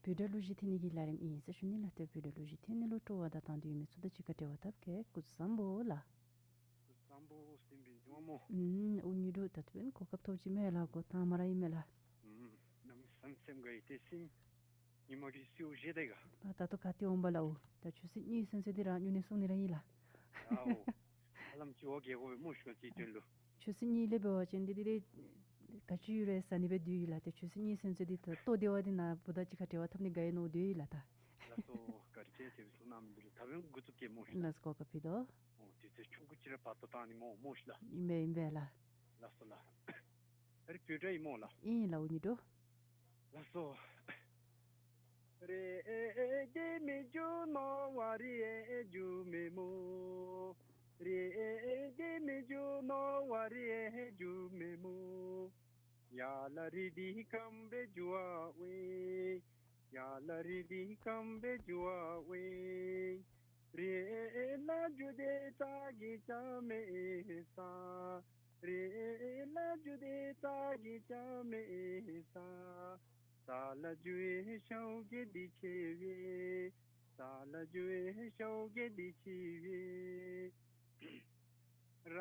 བོད་སྒྲ་གླུ་གཞས་འཐེན་ནི་གི་ལས་རིམ་ཨིན་ཟེར་ཞུ་ནི་ལགས། ཏེ་བོད་སྒྲ་གླུ་གཞས་འཐེན་ནི་ལུ་སྤྲོ་བ་དང་དང་འདོད་ཡོད་མི་ཚུ་དང་གཅིག་ཁར་འབྲེལ་བ་འཐབ་གེ། སྐུ་གཟུགས་བཟང་པོ་ལགས། སྐུ་གཟུགས་བཟང་པོ་སེམས་པའི་འདུན་མ་མོ། ཨུམ་ཨུ་ཉི་དྲུག་ད་ལྟོ་འབདན་གོ་སྐབས་ཐོབ་ཅི་མས་ལགས། གོ་ཐང་མ་ར་ཨིན་མས་ལགས། ཨུམ་གནམ་མེད་ས་མེད་སེམས་དགའ་ཡི། ཏེ་སེམས་ཉི་མ་གི་སེའུ་བཞད་དེ་ག། ད་ད་ལྟོ་ག་ཏེ་འོང་པ་ལགས། ད་ཆུ་ཚོད་གཉིས་ཚུན་ཚོད་འདི་ར་སྨྱུང་གནས་སོང་ནི་ར་ཨིན་ལགས། ཨའོ། ཧ་ལམ་ཅིག་འོ་བརྒྱལ་དགོ་པས་སྨོ་ཤོ་ཅིག་དོན་ལུ། ཆུ་ཚོད་གཉིས་ལས་འབད་བ་ཅིན་འདི་འདི་འདི་ག་ཅི་ཡོད་རུང་ཟ་ནི་སྦེ་སྡོད་ཡི་ལགས། ཏེ་ཆུ་ཚོད་གཉིས་ཚུན་ཚོད་འདི་ད་ལྟོ་བདེ་བ་འདི་ནཱ་བུ་དང་གཅིག་ཁར་འབྲེལ་བ་འཐབ་ནི་དགའ་ཡི་མནོ་སྡོད་ཡི་ལགས་ད། ལགས་སོ། བཀའ་དྲིན་ཆེ། ཏེ་བཟུམ་གནང་མི་འདི་ལུ་ད་འབདན་འགོ་བཙུགས་གེ་སྨོ་ཤོ། ལགས་སོ། གོ་སྐབས་ཕུལ་དོ། འོ་དུས་ཚོད་ཆུང་ཀུ་ཅིག་ར་བར་དོ་བཏང་ནི་སྨོ་སྨོ་ཤོ་ལགས། ཨིན་པས་ཨིན་པས་ལགས། ལགས་སོ་ལགས། ཨ་རེ་བོད་སྒྲ་ཨིན་སྨོ་ལགས། ཨིན་ལགས་འུ་ཉི་དྲུག། ལགས་སོ། རེ་ཨེ་ཨེ་དེ་མི་རྒྱུ་ནོར་བ་རེ་ཨེ་རྒྱུ་མེད་སྨོ། རེ་ཨེ་ཨེ་དེ་མི་རྒྱུ་ནོར་བ་རེ་ཨེ་རྒྱུ་མེད་སྨོ། ཡ་ལ་རི་འདི་སྐམ་སྦེ་རྒྱུ་བ་འོང་། ཡ་ལ་རི་འདི་སྐམ་སྦེ་རྒྱུ་བ་འོང་། རེ་ཨེ་ཨེ་ལ་རྒྱུ་དེ་ད་གི་ཅང་མེད་ས། རེ་ཨེ་ཨེ་ལ་རྒྱུ་དེ་ད་གི་ཅང་མེད་ས། ས་ལ་རྒྱུ་བའི་ཤཝ་གི་འདི་ཆེ་བས། ས་ལ་རྒྱུ་བའི་ཤཝ་གི་འདི་ཆེ་བས། ར་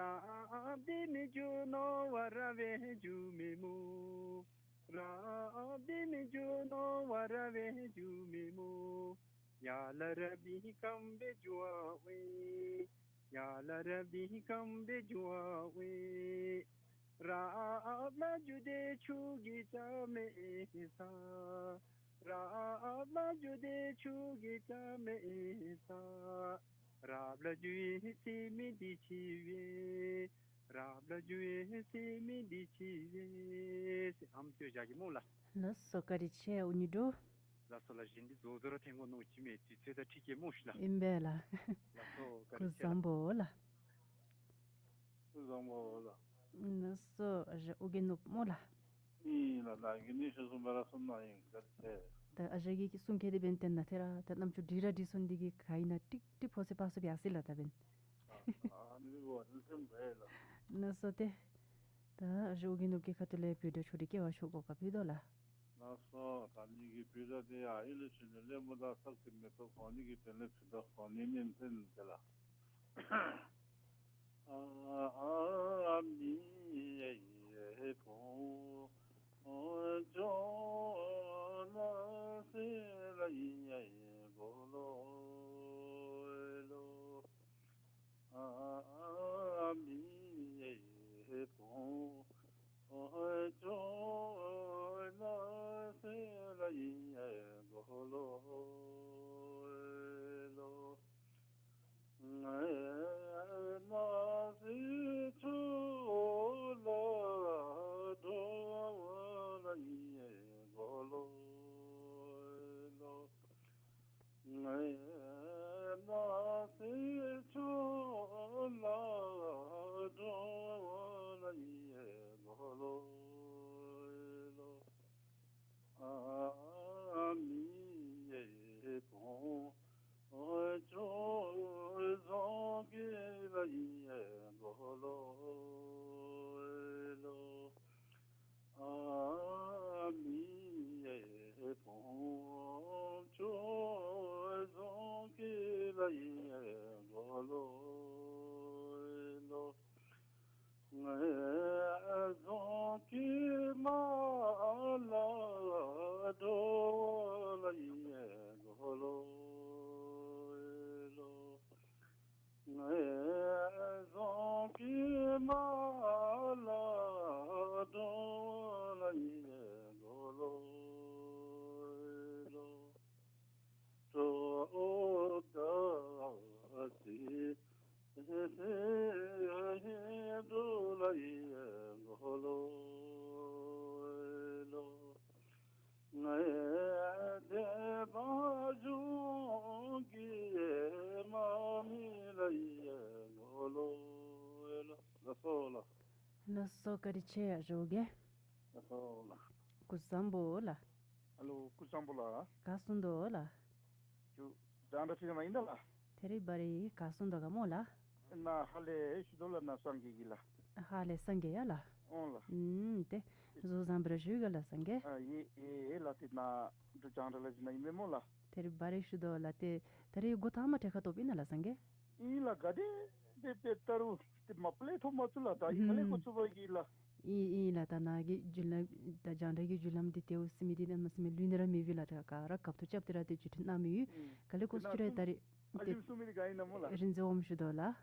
བ་དེ་མི་རྒྱུ་ནོར་བ་ར་བས་རྒྱུ་མེད་སྨོ། རབ་འདི་མི་འགྱུར་ནོར་བ་ར་བས་འགྱུར་མེད་མོ། ཡ་ལ་རབ་འདི་གང་བས་འགྱུར་བ་འོང་། ཡ་ལ་རབ་འདི་གང་བས་འགྱུར་བ་འོང་། རབ་ལ་འགྱུར་ཏེ་ཆུ་གིས་བྱ་མེད་ས། རབ་ལ་འགྱུར་ཏེ་ཆུ་གིས་བྱ་མེད་ས། རབ་ལ་འགྱུར་བའི་ཟེར་མི་འདི་ཅི་བས། རབ་ལ་འགྱུར་བའི་ཟེར་མི་འདི་ཅི་བས། ཟེར་ཨམ་ཅོག་བཞག་གེ་སྨོ་ལགས། ལགས་སོ། བཀའ་དྲིན་ཆེ་ཨུ་ཉི་འབྲུག། ལགས་སོ་ལགས། གཞན་འདི་རྫོགས་རྫོགས་ར་འཐེན་དགོ་མནོ་ཅི་མེད། དུས་ཚོད་དང་འཁྲིལ་གེ་སྨོ་ཤིག་ལགས། ཨིན་པས་ལགས། ལགས་སོ། བཀའ་དྲིན་ཆེ་ལགས། སྐུ་གཟུགས་བཟང་པོ་ལགས། སྐུ་གཟུགས་བཟང་པོ་ལགས། ལགས་སོ། ཨ་ཞང་ཨོ་རྒྱན་ནོར་བུ་སྨོ་ལགས། ཨིན་ལགས། ད་གི་ནི་ཞུ་གསུངས་པ་ར་གསུངས་གནང་ཡི། བཀའ་དྲིན་ཆེ། ད་ཨ་ཞང་གི་གསུང་སྐད་འདི་འབདན་ཏེ་ན་ཏེ་ར་ད་རྣམ་ཅོ་འདི་ར་འདི་ཚུ་འདི་གིས་ག་ཨིན་ན་ཀྲིག་ཀྲི་ཕོ་སི་པ་སུ་བི་ཨ་སི་ལགས་ད་འབདན། ཨ་ནི་བོ་ནི་སེམས་དགའ་ཡི་ལགས། ལགས་སོ་ཏེ། ད་ཨ་ཞང་ཨོ་རྒྱན་ནོར་བུ་གི་ཁ་ཐུག་ལས་བོད་སྒྲ་ཆོས་སྒྲ་སྐྱེལ་བར་ཤོག་གོ་སྐབས་ཕུལ་དོ་ལགས། ལགས་སོ། ད་ནི་གི་བོད་སྒྲ་འདི་ཡང་ཨི་ལུ་ཆུ་ནི་ལེ་མོ་དང་སག་ཏེ་མེ་ཏོག་གོང་ནི་གི་དོན་ལས་བུ་དོག་གོང་ནི་ནི་ཚན་ཏེ་ལགས། ཨ་མི་ཡེ་ཕུང་ཅོ་ལ་སེ་ལ་ཡེ་གོ་ལོ་ལོ། ཨ་མི་ཡེ་ཕུང་ཅོ་ལ་སེ་ལ་ཡེ་གོ་ལོ་ལོ། ང་ན་སེ་ཆུ་ལ་འགྲོ་ལ་ཡེ་གོ་ལོ་ལོ། ང་ན་སེ་ཆུ་ལ་འགྲོ་ལ་ཡེ་གོ་ལོ་ལོ། ཨ་མི་ཡེ་ཕུང་ཅོ་ཟོང་གི་ལ་ཡེ་གོ་ལོ་ལོ། ཨ་མི་ཡེ་ཕུང་ཅོ་ཟོང་གི་ལ་ཡེ་གོ་ལོ་ལོ། ང་ཟོང་གི་མ་ལ་འགྲོ་ལ་ཡེ་གོ་ལོ་ལོ། ང་ཟོང་གི་མ་ལ་འགྲོ་ལ་ཡེ་གོ་ལོ་ལོ། ཏོ་ཨོ་ཏ་སི་སི་འགྲོ་ལ་ཡེ་གོ་ལོ་ལོ། ང་དེ་བ་ཇོང་གི་མ་མི་ལ་ཡེ་གོ་ལོ་ལོ། ལགས་སོ་ལགས། ལགས་སོ། བཀའ་དྲིན་ཆེ་ཨ་ཞང་ཨོ་རྒྱན། ལགས་སོ་ལགས། སྐུ་གཟུགས་བཟང་པོ་ལགས། ཨ་ལོ་སྐུ་གཟུགས་བཟང་པོ་ལགས། ག་སོང་དོ་ལགས། ཁྱོད་རྒྱང་བསྒྲགས་ཕྱི་ཁ་མ་ཨིན་ད་ལགས། ད་རིས་བ་རི་ག་སོང་དོ་ག་སྨོ་ལགས། ན་ཧ་ལས་ཞུ་དོ་ལགས། ན་སངས་རྒྱས་ཀྱི་ལགས། ཧ་ལས་སངས་རྒྱས་ཡ་ལགས། ཨོང་ལགས། ཨུམ་ཏེ་གཟུགས་བཟང་པོ་ར་བཞུགས་ག་ལགས་སངས་རྒྱས། ཨ་ཡེ་ཡེ་ལགས། ཏེ་ན་འབྲུག་རྒྱང་བསྒྲགས་ལས་ཅི་ན་ཨིན་མས་སྨོ་ལགས། ད་རིས་བ་རི་ཞུ་དོ་ལགས། ཏེ་ད་རིས་འགོ་དང་པ་གྲལ་ཁར་གཏོགསཔ་ཨིན་ན་ལགས་སངས་རྒྱས། ཨིན་ལགས། ག་དེ་དེ་དེ་ད་རུང་དེ་མ་པ་ལས་ཐོབ་མ་ཚུགས་ལགས། ད་ཨིན་ག་ལས་འགོ་བཙུགས་པ་གི་ལགས། ཨིན་ཨིན་ལགས། ད་ནཱ་གི་བརྒྱུད་ལམ་ད་རྒྱང་བསྒྲགས་ཀྱི་བརྒྱུད་ལམ་འདི་ཏེ་འོ་སི་མི་འདི་ནང་མ་སི་མི་ལུས་ནི་ར་མེད་པས་ལགས། ད་ག་ར་ཁབ་ཏུ་རྐྱབ་སྟེ་ར་ཏེ་བརྒྱུད་འཕྲིན་གནང་མི་ཡོད། ག་ལས་འགོ་བཙུགས་ཅི་རེད་ད་རིས། ཨ་ཞིམ་གསུང་མི་འདི་ག་ཨིན་ན་སྨོ་ལགས། རིན་འཛིན་འོགམ་ཞུ་དོ་ལགས།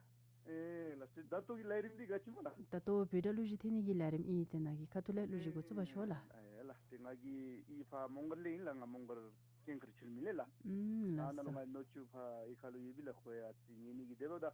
ཨེ་ལགས་སོ། ད་ལྟོ་གི་ལས་རིམ་འདི་ག་ཅི་སྨོ་ལགས། ད་ལྟོ་བོད་སྒྲ་གླུ་གཞས་འཐེན་ནི་གི་ལས་རིམ་ཨིན། ཏེ་ནཱ་གི་ཁ་ཐུག་ལས་གླུ་གཞས་འགོ་བཙུགས་པར་ཤོག་ལགས། ཨེ་ལགས། ཏེ་ང་གི་ཨི་ཕ་མོང་སྒར་ལས་ཨིན་ལགས། ང་མོང་སྒར་ཀན་མཁར་ཆུ་རིང་ལས་ལགས། ཨུམ་ལགས་སོ། ད་ནཱ་ལུ་ང་ནུ་གཅུང་ཕ་ཨི་ཁ་ལུ་ཡོད་པས་ལགས། ཁོ་ཡང་ཏེ་ཉན་ནི་གི་དེ་ལོ་ད།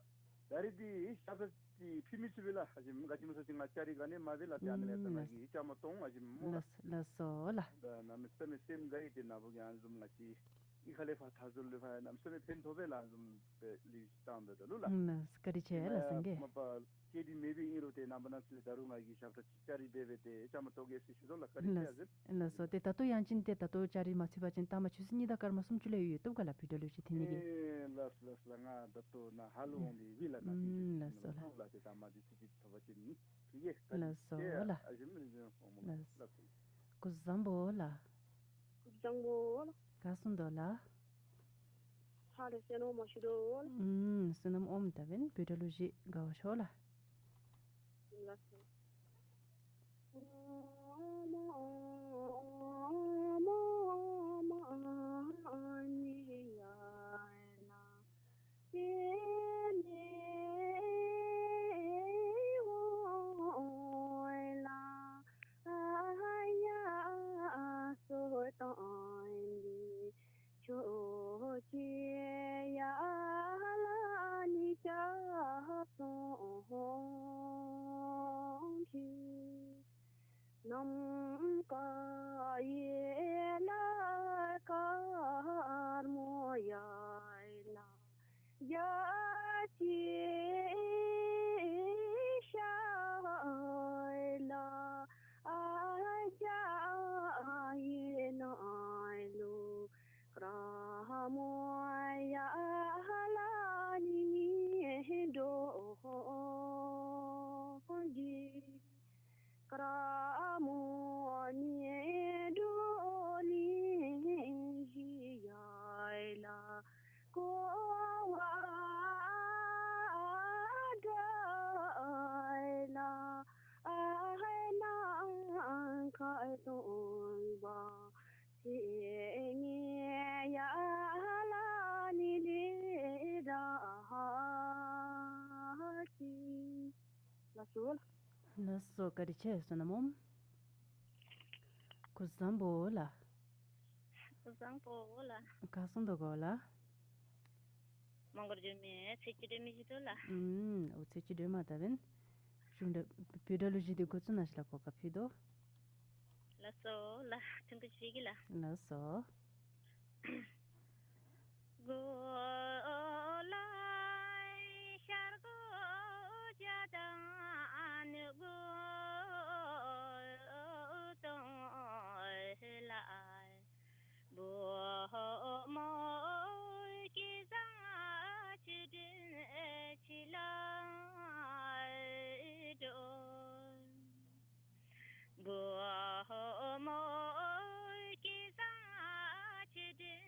ད་རིས་འདི་ཞབས་ཁྲ་ཅིག་ཕུལ་མི་ཚུགས་པས་ལགས། ཨ་ཞིམ་ག་ཅི་སྨོ་ཟེར་ཅིག་ང་ཅ་རིས་ག་ནི་མ་འབད་ལགས། ཏེ་ཨ་ནི་ལས་ད་ང་གིས་བཅའ་མར་གཏོགས་འོང་། ཨ་ཞིམ་སྨོ་ལགས། ལགས་སོ་ལགས། ད་གནམ་མེད་ས་མེད་སེམས་དགའ་ཡི། ཏེ་ན་བུ་གིས་ཨ་ནི་བཟུམ་ང་བཅས་ཨི་ཁ་ལས་ཕར་ད་ཟུར་ལས་ཕར་གནམ་མེད་ས་མེད་ཕན་ཐོགས་པས་ལགས། ཨ་ནི་བཟུམ་སྦེ་ལུས་བཏང་འབད་དོ་ལོ་ལགས། ལགས་སོ། བཀའ་དྲིན་ཆེ་ལགས་སངས་རྒྱས། མ་པ་སྐད་འདི་མེད་པའི་ཨིན་རུང་ཏེ་རྣམ་པ་སྣ་ཚོགས་ལས་ད་རུང་ང་གིས་ཞབས་ཁྲ་ཅིག་ཅ་རིས་འབད་འབད་དེ་བཅའ་མར་གཏོགས་གེ་ཟེར་ཞུ་དོ་ལགས། བཀའ་དྲིན་ཆེ་ཟེར། ལགས་སོ། ཏེ་ད་ལྟོ་ཡང་ཅིན་ཏེ་ད་ལྟོ་ཅ་རིས་མ་ཚུད་པ་ཅིན་ལྟ་མ་ཆུ་ཚོད་གཉིས་དང་སྐར་མ་སུམ་ཅུ་ལས་ཡོད་ཡོདཔ་ག་ལགས། བོད་སྒྲ་གླུ་གཞས་འཐེན་ནི་གི། ཨེ་ལགས་སོ་ལགས་སོ་ལགས། ང་ད་ལྟོ་ནཱ་ཧ་ལུགས་འོང་སྟེ་ཡོད་པས་ལགས། ནཱ་ཨུམ་ལགས་སོ་ལགས། ལགས། ཏེ་ད་མ་འདི་ཚུ་ཅིག་ཐོབ་པ་ཅིན་ནི་ཕུལ་གེ། ལགས་སོ་ལགས། ཨ་ཞིམ་རིན་འཛིན་འོགམ་ལགས། ལགས་སོ། སྐུ་གཟུགས་བཟང་པོ་ལགས། སྐུ་གཟུགས་བཟང་པོ་ལགས། ག་སོང་དོ་ལགས། ཧ་ལས་བསོད་ནམས་འོགམ་ཞུ་དོ་ལགས། ཨུམ་བསོད་ནམས་འོགམ། ད་འབདན་བོད་སྒྲ་གླུ་གཞས་དགའ་བར་ཤོག་ལགས། ལགས་སོ། མོ་ཡ་ལ་ནི་འགྲོ་གི། ཀ་ར་མོ་ནི་འགྲོ་ནི་ཡ་ལ་ཀོ་བ་དྲ་ལ་ཨ་ཧེ་ནང་ཁ་སྟོང་བ། ཚེ་ངེ་ཡ་ལ་ནི་ལེ་ར་ཧ་ཀི། ལགས་སོ། ལགས་སོ། བཀའ་དྲིན་ཆེ། བསོད་ནམས་སྦོམ། སྐུ་གཟུགས་བཟང་པོ་ལགས། སྐུ་གཟུགས་བཟང་པོ་ལགས། ག་སོང་དོ་གོ་ལགས། མོང་སྒར་འགྱོ་མི་ཚེ་སྐྱིད་སྒྲོལ་མ་ཞུ་དོ་ལགས། ཨུམ། འོ་ཚེ་སྐྱིད་སྒྲོལ་མ་ད་འབདན། གཞུང་སྒྲ་བོད་སྒྲ་གླུ་གཞས་འདི་འགོ་བཙུགས་གནང་ཞིནམ་ལས་གོ་སྐབས་ཕུལ་དོ། ལགས་སོ་ལགས། ཐུགས་རྗེ་ཆེ་གི་ལགས། ལགས་སོ། གོ་ལ་ཤར་གོ་ཇ་དང་ནུ་གོ་ཏོང་ལ། བུ་མོ་སྐལ་བཟང་ཆུ་སྲིན་ཆུ་ལ་འགྲོ། བུ་མོ་སྐལ་བཟང་ཆུ་སྲིན་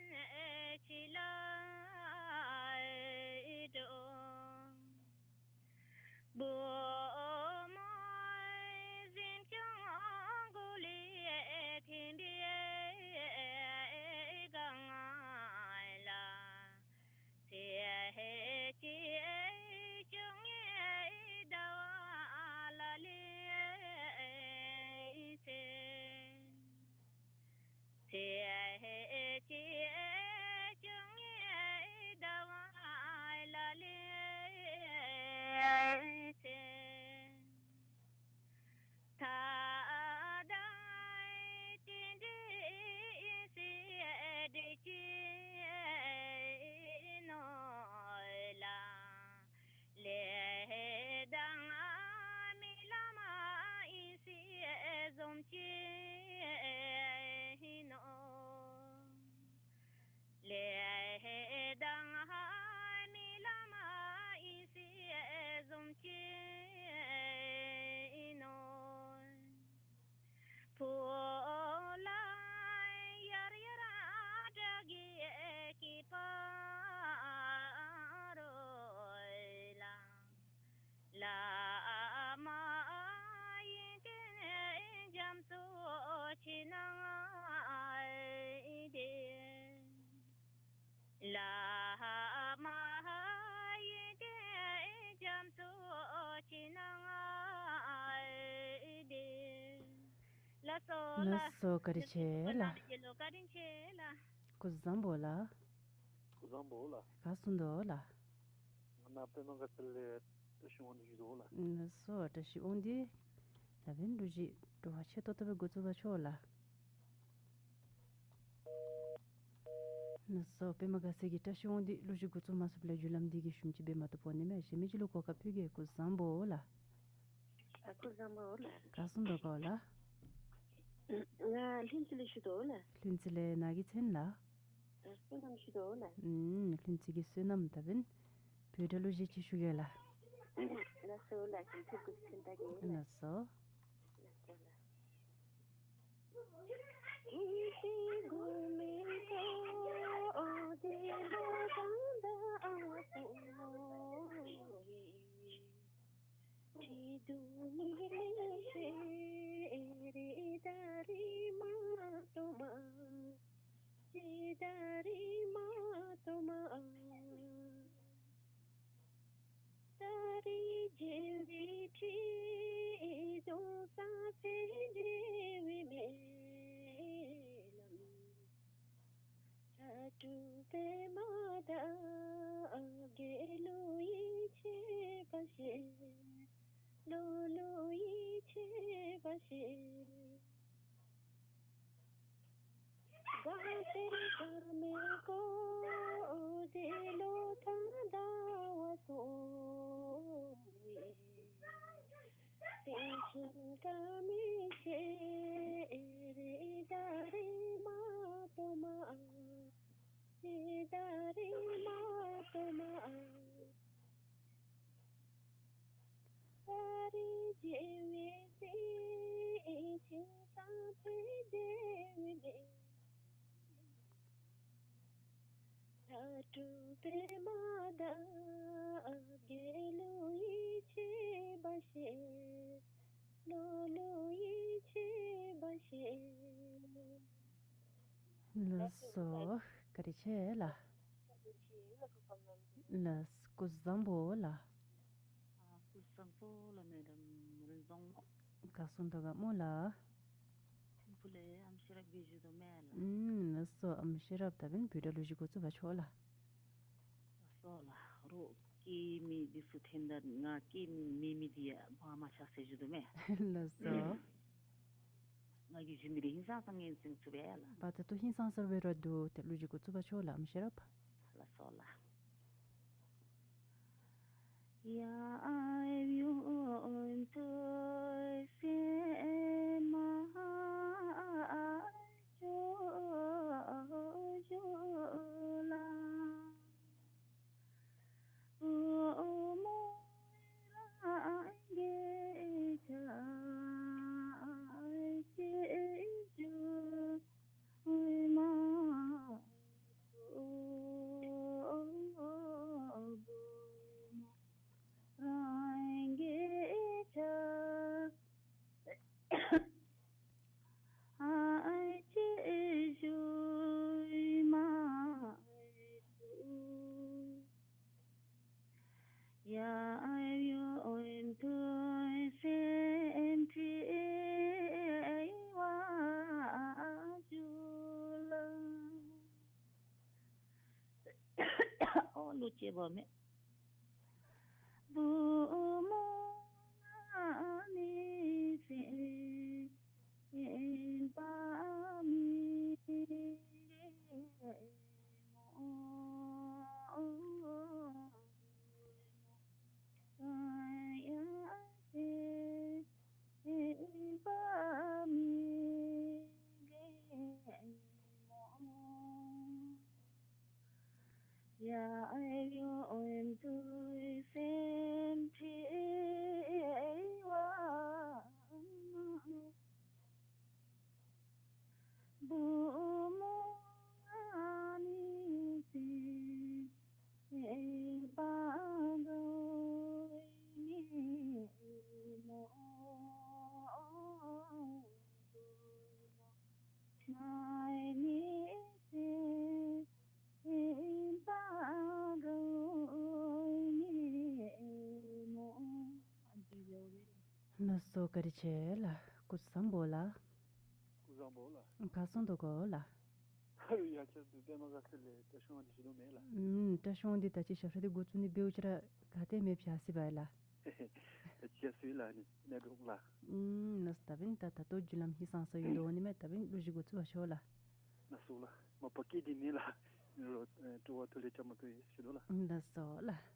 ཆུ་ལ་འགྲོ། བུ་མོ་གཟིམ་ཆུང་གོ་ལའི་ཐིམ་པའི་སྒང་ལ། ཚེས་བཅུ་གཉིས་ཟླ་བ་ལ་ལུས་ཚེ། ཚེས་བཅུ་གཉིས་ཟླ་བ་ལ་ལུས་ཚེ། ད་ལྟ་དེ་འདྲའི་ཟེར་དེ་ཅིག་ནོར་ལ། ལས་དང་རྨི་ལམ་ཨིན་ཟེར་བཟུམ་ཅིག་ཨིན་ནོ། ལས་དང་རྨི་ལམ་ཨིན་ཟེར་བཟུམ་ཅིག་ཨིན་ནོ། ཕོ་ལྷ་ཡར་ཡར་དགྲ་བགེགས་ཀྱི་ཕ་རོལ་ལ། བླ་མ་ཡོན་ཏན་རྒྱ་མཚོ་ཆུ་ནང་ལྡེ། བླ་མ་ཡོན་ཏན་རྒྱ་མཚོ་ཆུ་ནང་ལྡེ། ལགས་སོ་ལགས། ལགས་སོ། བཀའ་དྲིན་ཆེ་ལགས། བཀའ་དྲིན་ཆེ་ལགས། སྐུ་གཟུགས་བཟང་པོ་ལགས། སྐུ་གཟུགས་བཟང་པོ་ལགས། ག་སོང་དོ་ལགས། ང་ནཱ་པདྨ་དགའ་ཚལ་ལས་བཀྲ་ཤིས་དབང་འདུས་ཞུ་དོ་ལགས། ལགས་སོ། བཀྲ་ཤིས་དབང་འདུས། ད་འབདན་གླུ་གཞས་སྤྲོ་བ་ཆེ་ཏོག་ཏོ་སྦེ་འགོ་བཙུགས་པར་ཤོག་ལགས། ལགས་སོ། པདྨ་དགའ་ཚལ་གྱི་བཀྲ་ཤིས་དབང་འདུས་གླུ་གཞས་འགོ་བཙུགས་མ་ཚུགསཔ་ལས་བརྒྱུད་ལམ་འདི་གིས་ཞུམ་ཅིག་འབད་མ་བཏུབ་འོང་ནི་མས། གཞན་མི་ཅིག་ལུ་གོ་སྐབས་ཕུལ་གེ། སྐུ་གཟུགས་བཟང་པོ་ལགས། ཨ་སྐུ་གཟུགས་བཟང་པོ་ལགས། ག་སོང་དོ་གོ་ལགས། ང་ལྷུན་རྩེ་ལས་ཞུ་དོ་ལགས། ལྷུན་རྩེ་ལས་ནཱ་གི་མཚན་ལགས། ཨ་བསོད་ནམས་ཞུ་དོ་ལགས། ཨུམ། ལྷུན་རྩེ་གི་བསོད་ནམས། ད་འབདན་བོད་སྒྲ་གླུ་གཞས་ཅིག་ཞུ་གེ་ལགས། ལགས་སོ་ལགས། ཐུགས་རྗེ་ཆེ་ད་གེ་ལགས། ལགས་སོ། ལགས་སོ་ལགས། ད་རེས་མཇལ་བའི་འཕྲིན་གཏོང་ས་ཚེ་འབྲེལ་བའི་སྨོན་ལམ། ད་སྤྲུལ་པདྨ་དགའ་དགེ་ལུ་ཡིད་ཆེས་པ་ཞིག། ལུ་ལུ་ཡིད་ཆེས་པ་ཞིག། དགའ་སྟེ་དགའ་མེད་ཀོ་ཟེ་ལོ་ཐང་ཟླ་བ་སོང་བའི། སེང་ཆེན་དགའ་མི་ཤེས་རེ་ད་རེས་མ་གཏོགས་མ་ཨ་ཟེ་ ལགས་སོ། བཀའ་དྲིན་ཆེ་ལགས། ལགས་སོ། སྐུ་གཟུགས་བཟང་པོ་ལགས། ཨ་སྐུ་གཟུགས་བཟང་པོ་ལགས། མེ་ཌམ་རིན་བཟང་། ག་སོང་དོ་ག་སྨོ་ལགས། ཕུལ་ལས་ཨམ་ཤེས་རབ་གིས་ཞུ་དོ་མེན་ལགས། ཨུམ་ལགས་སོ། ཨམ་ཤེས་རབ་ད་འབདན་བུ་ཏྲ་ལོ་རྒྱུས་འགོ་བཙུགས་པར་ཤོག་ལགས། ལགས་སོ་ལགས། རོགས་སྐྱེས་མི་འདི་ཚུ་ཐོནམ་ད་ང་སྐྱེས་མེད་མི་འདི་ཡང་མ་མ་ཆགས་ཟེར་ཞུ་དོ་མེན། ལགས་སོ། ང་གིས་ཞུ་མི་འདི་ཧིང་སངས་ས་ངོས་འཛིན་ཚུགས་པས་ལགས། པ་ད་ལྟོ་ཧིང་སངས་ས་སྦེ་ར་འདུག། ཏེ་ལོ་རྒྱུས་འགོ་བཙུགས་པར་ཤོག་ལགས་ཨམ་ཤེས་རབ། ལགས་སོ་ལགས། ཨོ་ལུ་ཅེ་བ་མེ། ལགས་སོ། བཀའ་དྲིན་ཆེ་ལགས། སྐུ་གཟུགས་བཟང་པོ་ལགས། སྐུ་གཟུགས་བཟང་པོ་ལགས། ག་སོང་དོ་གོ་ལགས། ཡ་ཁྱབ་འདུག། པདྨ་དགའ་ཚལ་ལས་བཀྲ་ཤིས་དབང་འདུས་ཞུ་དོ་མེན་ལགས། ཨུམ་བཀྲ་ཤིས་དབང་འདུས་ད་ཅི་ཞབས་ཁྲ་འདི་འགོ་བཙུགས་ནི་འབདཝ་ཅིག་ར་ག་ཏེ་མེདཔ་ཅིག་ཨ་སི་བ་ལགས། ད་ཅི་ཨ་སི་ལགས་ནི་ནེཊ་ཝརཀ་ལགས། ཨུམ་ལགས་སོ། ད་འབདན་ད་ད་ལྟོ་རྒྱུ་ལམ་ཧིང་སངས་ས་ཡོད་དོ་ནི་མས། ད་འབདན་ལོ་རྒྱུས་འགོ་བཙུགས་པར་ཤོག་ལགས། ལགས་སོ་ལགས། མ་པ་སྐད་འདི་ནི་ལགས། ཨིན་རུང་སྤྲོ་བ་ཐུགས་ལས་བཅའ་མར་གཏོགས་ཡི་ཞུ་དོ་ལགས། ལགས་སོ་ལགས།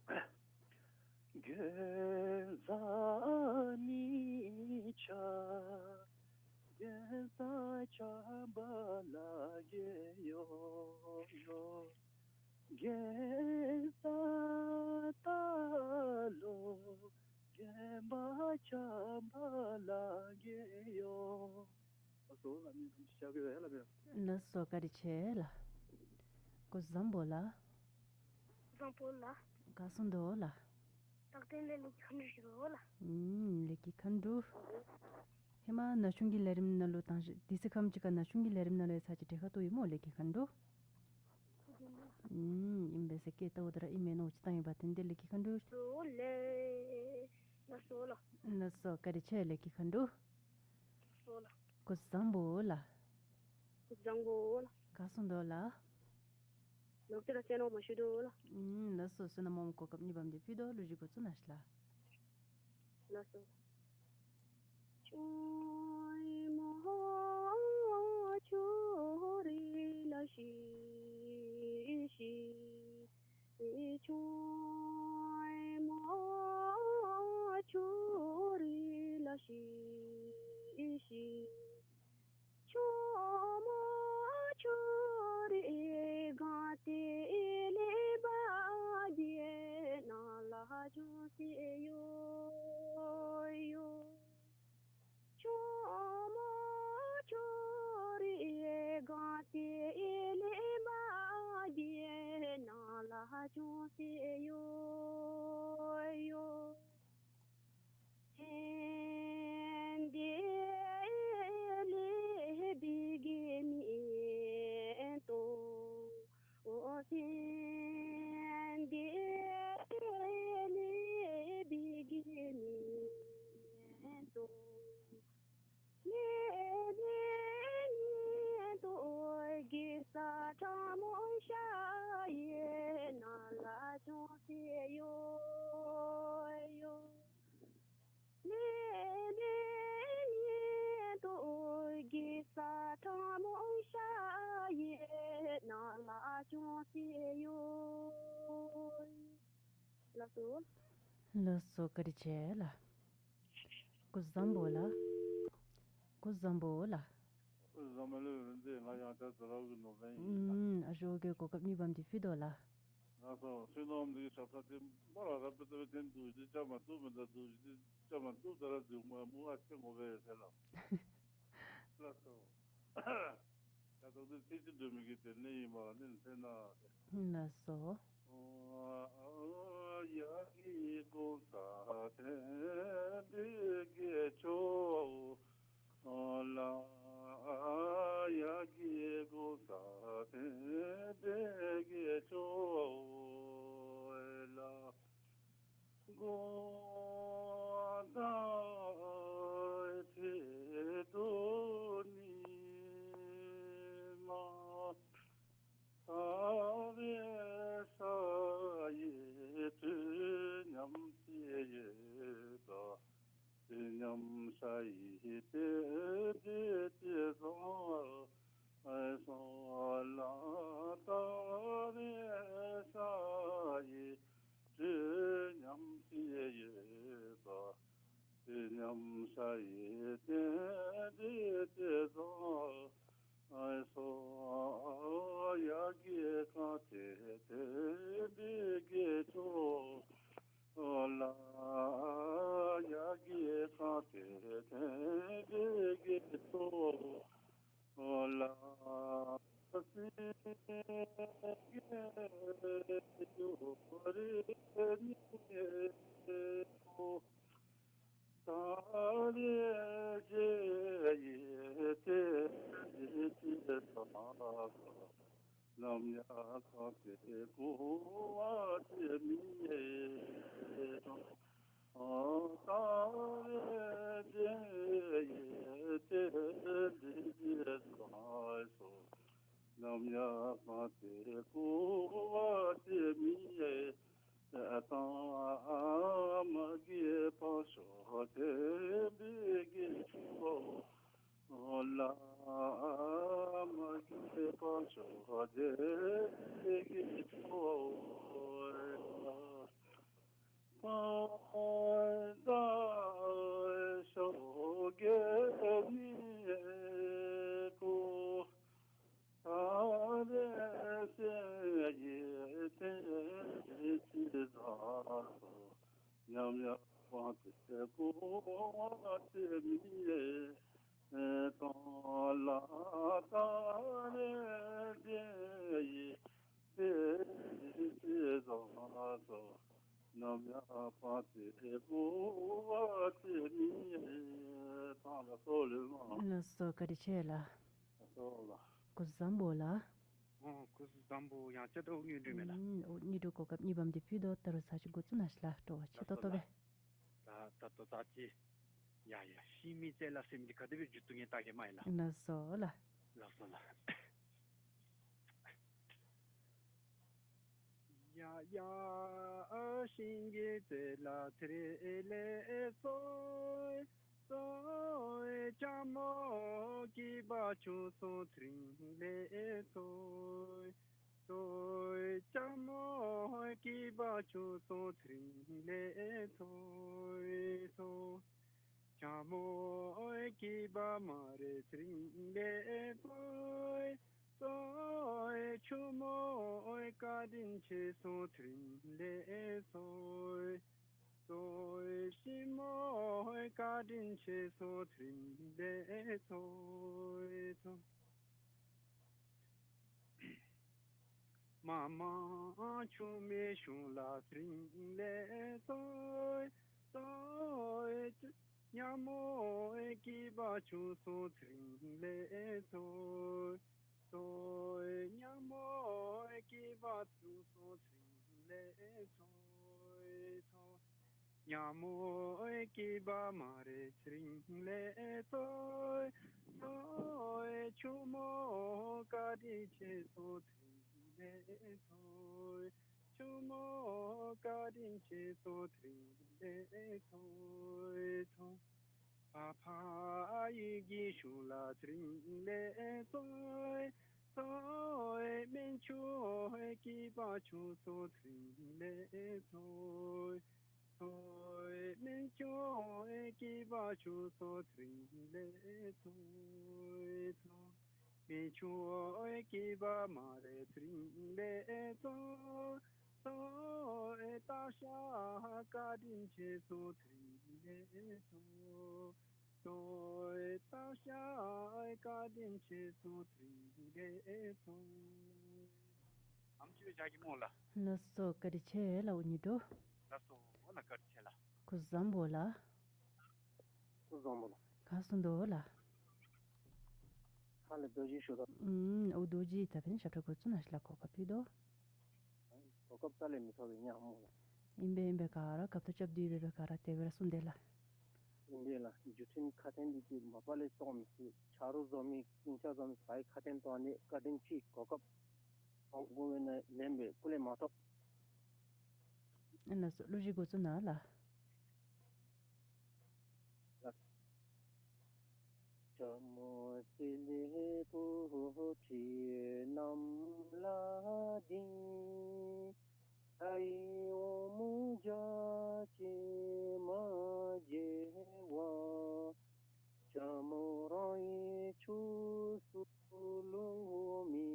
ལགས་སོ། བཀའ་དྲིན་ཆེ་ལགས། སྐུ་གཟུགས་བཟང་པོ་ལགས། བཟང་པོ་ལགས། ག་སོང་དོ་ལགས། རྟག་བརྟན་ལས་ལས་ཀྱི་མཁའ་འགྲོ་ཞུ་དོ་ལགས། ཨུམ་ལས་ཀྱི་མཁའ་འགྲོ། ཧེ་མ་ན་ཆུང་གི་ལས་རིམ་ནང་ལུ་དང་ཞིང་དེ་ཚེ་ཁམས་ཅིག་ཁར་ན་ཆུང་གི་ལས་རིམ་ནང་ལུ་ཡང་ཚར་གཅིག་གྲལ་ཁར་གཏོགས་ཡི་སྨོ་ལས་ཀྱི་མཁའ་འགྲོ། ཨུམ་ཨིན་པས་ཟེར་སྐད་བཏང་འོང་ད་ར་ཨིན་མས་མནོ་ཅིག་བཏང་ཡི། བ་དན་ལྡན་ལས་ཀྱི་མཁའ་འགྲོ། ལགས་སོ་ལགས། ལགས་སོ་ལགས། ལགས་སོ། བཀའ་དྲིན་ཆེ་ལས་ཀྱི་མཁའ་འགྲོ། ལགས་སོ་ལགས། སྐུ་བཟང་པོ་ལགས། སྐུ་བཟང་པོ་ལགས། ག་སོང་དོ་ལགས། ལོག་སྟེ་ར་ཅི་ནོ་མ་ཞུ་དོ་ལགས། ཨུམ་ལགས་སོ། བསོད་ནམས་སྨོན་ལམ་གོ་སྐབས་གཉིས་པམ་འདི་ཕུལ་དོ། ལོ་རྒྱུས་འགོ་བཙུགས་གནང་ཤིག་ལགས། ལགས་སོ། ལ་ཅུང་ཟད་གཡོ་གཡོ། ཕན་བདེ་ལེགས་པའི་གི་མེ་ཏོག། ཕན་བདེ་ལེགས་པའི་གི་མེ་ཏོག། ལེགས་པའི་མེ་ཏོག་གི་ས་ཁྲ་མོ་ཤ་ཡི་ནང་ལ་ཅུང་ཟད་གཡོ་གཡོ། ལེགས་པའི་མེ་ཏོག་གི་ས་ཁྲ་མོ་ཤ་ཡི་ནང་ལ་ཅུང་ཟད་གཡོ། ལགས་སོ། ལགས་སོ། བཀའ་དྲིན་ཆེ་ལགས། སྐུ་གཟུགས་བཟང་པོ་ལགས། སྐུ་གཟུགས་བཟང་པོ་ལགས། སྐུ་གཟུགས་བཟང་པོ་ལགས། རིན་ཆེན་ང་ཡང་བསྐྱར་དུ་རང་གི་ནོར་བུ་ཡིན་ལགས། ཨུམ། ཨ་ཞོགས་ཀྱི་གོ་སྐབས་གཉིས་པ་འདི་ཕུལ་དོ་ལགས། ལགས་སོ། བསོད་ནམས་འདི་གི་ཞབས་ཁྲ་དེ་མ་ར་ར་པེ་ཏོ་པེ་དེ་འདུག་ཅི་ཅ་མ་ཏུ་མེ་ད་འདུག་ཅི་ཅ་མ་ཏུ་ད་ར་འདུག་མ་མུ་ཨ་ཁེ་ངོ་བེ་ཟེར་ལགས། ལགས་སོ། ད་ལྟོ་འདི་ཚེས་གཅིག་སྒྲོལ་མའི་གི་དེ་ནས་ཡིན་པ་ནི་ཚེ་ན། ལགས་སོ། ཡ་གི་གོ་ས་དེ་བེ་གེ་ཆོ་ལ། ཡ་གི་གོ་ས་དེ་བེ་གེ་ཆོ་ལ། གོ་ད་ཐེ་དོ་ནི་མ། ཐ་བེ་ས་ཡི་དུས་ཉམས་ཏེ་ཡོད་པ། དུས་ཉམས་ས་ཡི་དེ་དེ་དེ་ཟ་སོ་ལ། ཐ་བེ་ས་ཡི་དུས་ཉམས་ཏེ་ཡོད་པ། དུས་ཉམས་ས་ཡི་དེ་དེ་དེ་ཟ་སོ། ཡ་གི་ག་དེ་དེ་བེ་གེ་ཆོ་ལ། ཡ་གི་ག་དེ་དེ་བེ་གེ་ཆོ་ལ། སེ་གེ་ཡོ་རེ་ནི་ཀོ། ད་རེ་རྗེ་ཡི་དེ་རྗེ་ཅི་ས་ནམ་ཡང་གང་དེ་གོ་བ་དེ་མི་ཡེ། ད་རེ་རྗེ་ཡི་དེ་རྗེ་ཅི་ས་སོ། ནམ་ཡང་གང་དེ་གོ་བ་དེ་མི་ཡེ། ད་མ་གི་བང་ཤོ་དེ་བེ་གེ་ཆོ་ལ། མ་གི་བང་ཤོ་དེ་བེ་གེ་ཆོ་ལ། ད་ཤོ་གེ་ནི་ཀོ། ད་རེ་སེ་ཡི་དེ་ཅི་ས་སོ། ཉམས་ཡང་བང་དེ་གོ་བ་དེ་མི་ཡེ། ད་ལ་ད་རེ་རྗེ་ཡི་དེ་ཅི་ས་སོ། ནམ་ཡང་བང་དེ་གོ་བ་དེ་མི་ཡེ། ད་ལགས་སོ་ལེགས་མ། ལགས་སོ། བཀའ་དྲིན་ཆེ་ལགས། ལགས་སོ་ལགས། སྐུ་གཟུགས་བཟང་པོ་ལགས། ཨོ་སྐུ་གཟུགས་བཟང་པོ། ཡང་བསྐྱར་དུ་དངོས་གྲུབ་མེད་ལགས། ཨུམ། ཨོ་དངོས་གྲུབ་གོ་སྐབས་གཉིས་པམ་འདི་ཕུལ་དོ། ད་རུང་ཚར་གཅིག་འགོ་བཙུགས་གནང་ཤིག་ལགས། སྤྲོ་བ་ཆེ་ཏོག་ཏོ་སྦེ། ད་ད་ལྟོ་ད་ཅི། ཡ་ཡ་ཤི་མི་ཚེ་ལ་སེམས་འདི་ག་དེ་སྦེ་འགྱུར་བཏུབ་ངེས་ད་གེ་མ་ཡིན་ལགས། ལགས་སོ་ལགས། ལགས་སོ་ལགས། ཡ་ཡ་ཤིང་གི་རྩེ་ལ་ཚེ་རིང་ལེགས་སོ། སོ། ལྕམ་མོ་སྐྱེས་པ་བྱུང་སོང་ཚེ་རིང་ལེགས་སོ། སོ། ལྕམ་མོ་སྐྱེས་པ་བྱུང་སོང་ཚེ་རིང་ལེགས་སོ། སོ། ལྕམ་མོ་སྐྱེས་པ་མ་རེད་ཚེ་རིང་ལེགས་སོ། སོ། ཆུ་མོ་བཀའ་དྲིན་ཆེ་སོང་ཚེ་རིང་ལེགས་སོ། སོ། ཤིང་མོ་བཀའ་དྲིན་ཆེ་སོང་ཚེ་རིང་ལེགས་སོ། སོ། མ་མ་ཆུང་མའི་གཞུང་ལ་ཚེ་རིང་ལེགས་འཚོ་ཡི་འཚོ་ཡི། ཉ་མོ་ཡི་སྐྱེས་པ་ཆུང་སོང་ཚེ་རིང་ལེགས་འཚོ་ཡི་འཚོ་ཡི། ཉ་མོ་ཡི་སྐྱེས་པ་ཆུང་སོང་ཚེ་རིང་ལེགས་འཚོ་ཡི་འཚོ་ཡི། ཉ་མོ་ཡི་སྐྱེས་པ་མ་རེད་ཚེ་རིང་ལེགས་འཚོ་ཡི་འཚོ་ཡི། ཆུང་མོ་བཀའ་དྲིན་ཆེ་སོང་ཚེ་རིང་ལེགས་འཚོ་ཡི། ཆུང་མོ་བཀའ་དྲིན་ཆེ་སོང་ཚེ་རིང་ལེགས་འཚོ་ཡི་འཚོ་ཡི། ཕ་ཕ་ཡི་གི་གཞུང་ལ་ཚེ་རིང་ལེགས་འཚོ་ཡི་འཚོ་ཡི། སྨན་ཆུང་ཡི་སྐྱེས་པ་ཆུང་སོང་ཚེ་རིང་ལེགས་འཚོ་ཡི་འཚོ་ཡི། སྨན་ཆུང་ཡི་སྐྱེས་པ་ཆུང་སོང་ཚེ་རིང་ལེགས་འཚོ་ཡི་འཚོ་ཡི། སྨན་ཆུང་ཡི་སྐྱེས་པ་མ་རེད་ཚེ་རིང་ལེགས་འཚོ་འཚོ་ཡི། སྟག་ཤར་བཀའ་དྲིན་ཆེ་སོང་ཚེ་རིང་ལེགས་འཚོ་འཚོ་ཡི། སྟག་ཤར་བཀའ་དྲིན་ཆེ་སོང་ཚེ་རིང་ལེགས་འཚོ་འཚོ་ཡི། ཨམ་ཅི་བའི་ཇ་གི་མོ་ལ། ལགས་སོ་བཀའ་དྲིན་ཆེ་ལགས་འུ་གཉིས་འགྲོ། ལགས་སོ་ལགས་བཀའ་དྲིན་ཆེ་ལགས། སྐུ་གཟུགས་བཟང་པོ་ལགས། སྐུ་གཟུགས་བཟང་པོ་ལགས། ག་སོང་འདུག་ལགས། ཧ་ལས་རྡོ་རྗེ་ཞུ་དོ། ཨུམ་འུ་རྡོ་རྗེ་ད་ཕན་ཞབས་ཁྲ་འགོ་བཙུགས་གནང་ཞིག་ལགས། གོ་སྐབས་ཕུལ་དོ། གོ་སྐབས་རྩ་ལས་མི་ཐོབ་པའི་ཉ་མོ་ལགས། ཨིན་པས་ཨིན་པས། ག་ར་སྐབས་ཐོག་རྐྱབ་སྟེ་ཡོད་པས། ག་ར་དེ་སྦེ་ར་གསུངས་ཏེ་ལགས། ཨིན་པས་ལགས། འགྲུལ་འཕྲིན་ཁ་ཐན་འདི་ཚུ་མ་པ་ལས་གཏོང་མི་ཚུགས། ཆ་རོགས་བཟོ་མི་སྤུན་ཆ་བཟོ་མི་ཚུ་གིས་ཁ་ཐན་གཏོང་ནི་བཀའ་དྲིན་ཆེ། གོ་སྐབས་གཏོང་དགོ་པས་ན་ལེན་པའི་སྐུ་ལས་མ་ཐོབ། ཨ་ལགས་སོ་གླུ་གཞས་འགོ་བཙུགས་གནང་ལགས། ལགས། ཇ་མོ་ཙི་ལི་བུ་ཁྲིད་གནམ་ལ་ལྡིང་། ལྷའི་འོག་མིན་རྒྱ་ཆེ་མ་མཇལ་བར། ཇ་མོ་རང་གི་ཕྱོགས་སུ་ལོག་མི་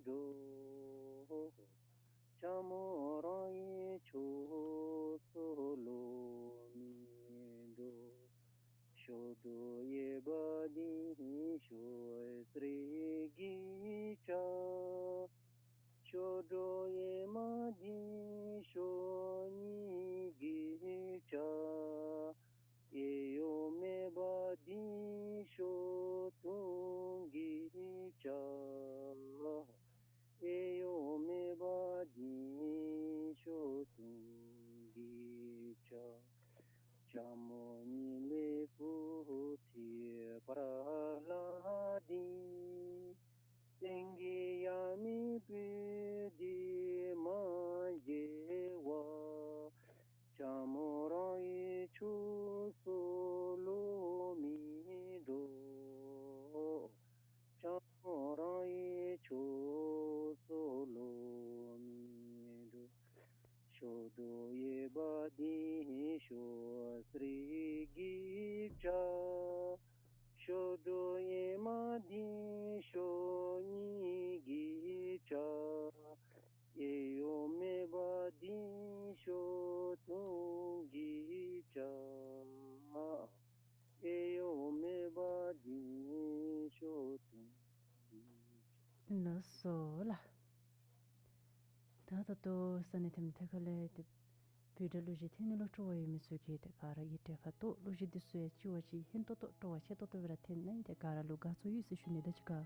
འགྲོ། ཇ་མོ་རང་གི་ཕྱོགས་སུ་ལོག་མི་འགྲོ། ཞོ་དྲོ་ཡོད་པ་འདི་ཞོ་གསེར་གྱི་ཇ། ཞོ་དྲོ་ཡོད་མ་འདི་ཞོ་སྙིང་གི་ཇ། ཨེ་ཡོད་མེད་པ་འདི་ཞོ་དུང་གི་ཇ། ཨེ་ཡོད་མེད་པ་འདི་ཞོ་དུང་གི་ཇ། ཇ་མོ་ཉི་ལི་བུ་ཁྲིད་བར་ལ་ལྡིང་། སེང་གེ་ཡང་མི་སྤུན་འདི་མ་མཇལ་བར། ཇ་མོ་རང་གི་ཕྱོགས་སུ་ལོག་མི་འགྲོ། ཇ་མོ་རང་གི་ཕྱོགས་སུ་ལོག་མི་འགྲོ། ཞོ་དྲོ་ཡོད་པ་འདི་ཞོ་གསེར་གྱི་ཇ། ཞོ་དྲོ་ཡོད་མ་འདི་ཞོ་སྙིང་གི་ཇ། ཨེ་ཡོད་མེད་པ་འདི་ཞོ་དུང་གི་ཇ། ཨེ་ཡོད་མེད་པ་འདི་ཞོ་དུང་གི་ཇ། ལགས་སོ་ལགས། ད་ད་ལྟོ་ས་གནས་ཐེམ་ཐེ་ཁ་ལས་ཏེ་བོད་སྒྲ་གླུ་གཞས་འཐེན་ནི་ལུ་སྤྲོ་བ་ཡོད་མི་ཚུ་གིས་ཏེ་ག་ར་གིས་གྲལ་ཁར་གཏོགས། གླུ་གཞས་འདི་ཚུ་ཡང་ཅིག་བ་ཅིག་ཧིང་ཏོག་ཏོ་སྤྲོ་བ་ཆེ་ཏོག་ཏོ་སྦེ་ར་འཐེན་གནང་ཡི། ཏེ་ག་ར་ལུ་དགའ་ཚོར་ཡོད་ཟེར་ཞུ་ནི། ད་ཅི་ཁར་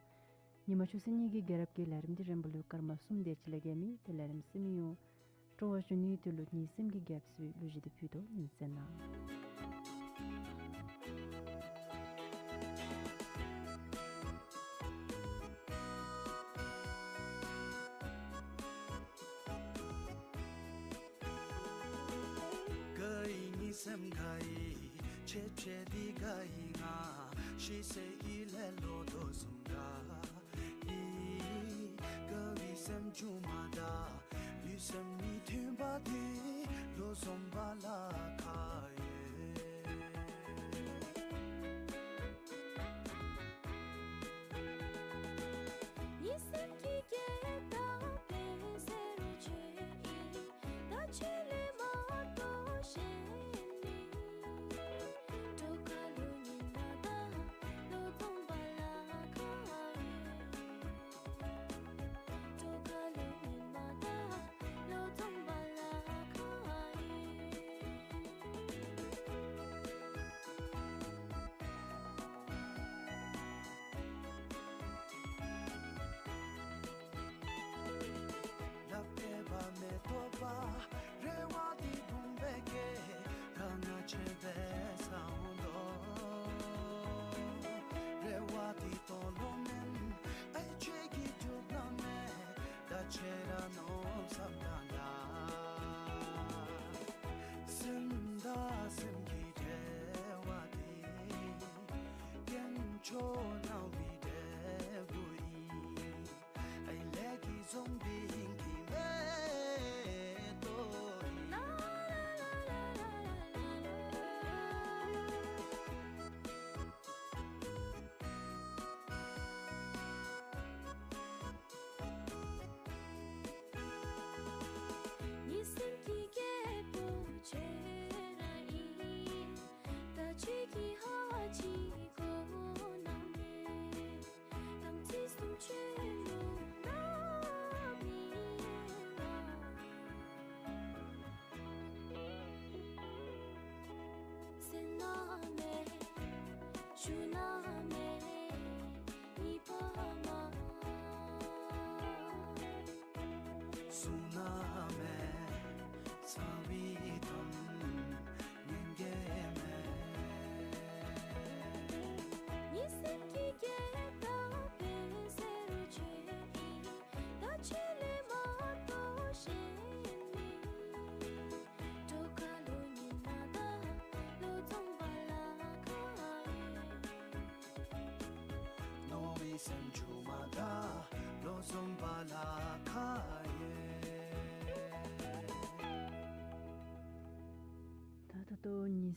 ཉི་མ་ཆུ་ཚོད་གཉིས་ཀྱི་རྒྱལ་རབས་ཀྱི་ལས་རིམ་འདི་རན་པ་ལུ་སྐར་མ་གསུམ་དེ་ཅིག་ལས་བརྒལ་མེད། ཏེ་ལས་རིམ་ཟིན་མི་ཡང་སྤྲོ་བ་ཞུ་ནི་དེ་ལུ་གཉིད་སེམས་ཀྱི་རྒྱལ་པོ་ཟེར་བའི་གླུ་གཞས་འདི་ཕུལ་དོ། ཉན་གསན་གནང་། དགའ་བའི་སེམས་འབྱུང་མ་དག། ཨི། དགའ་བའི་སེམས་འབྱུང་མ་དག། ལུས་སེམས་གཉིས་མཐུན་པ་དེ། བློ་བཟང་པ་ལ་ཁག་ཡོད།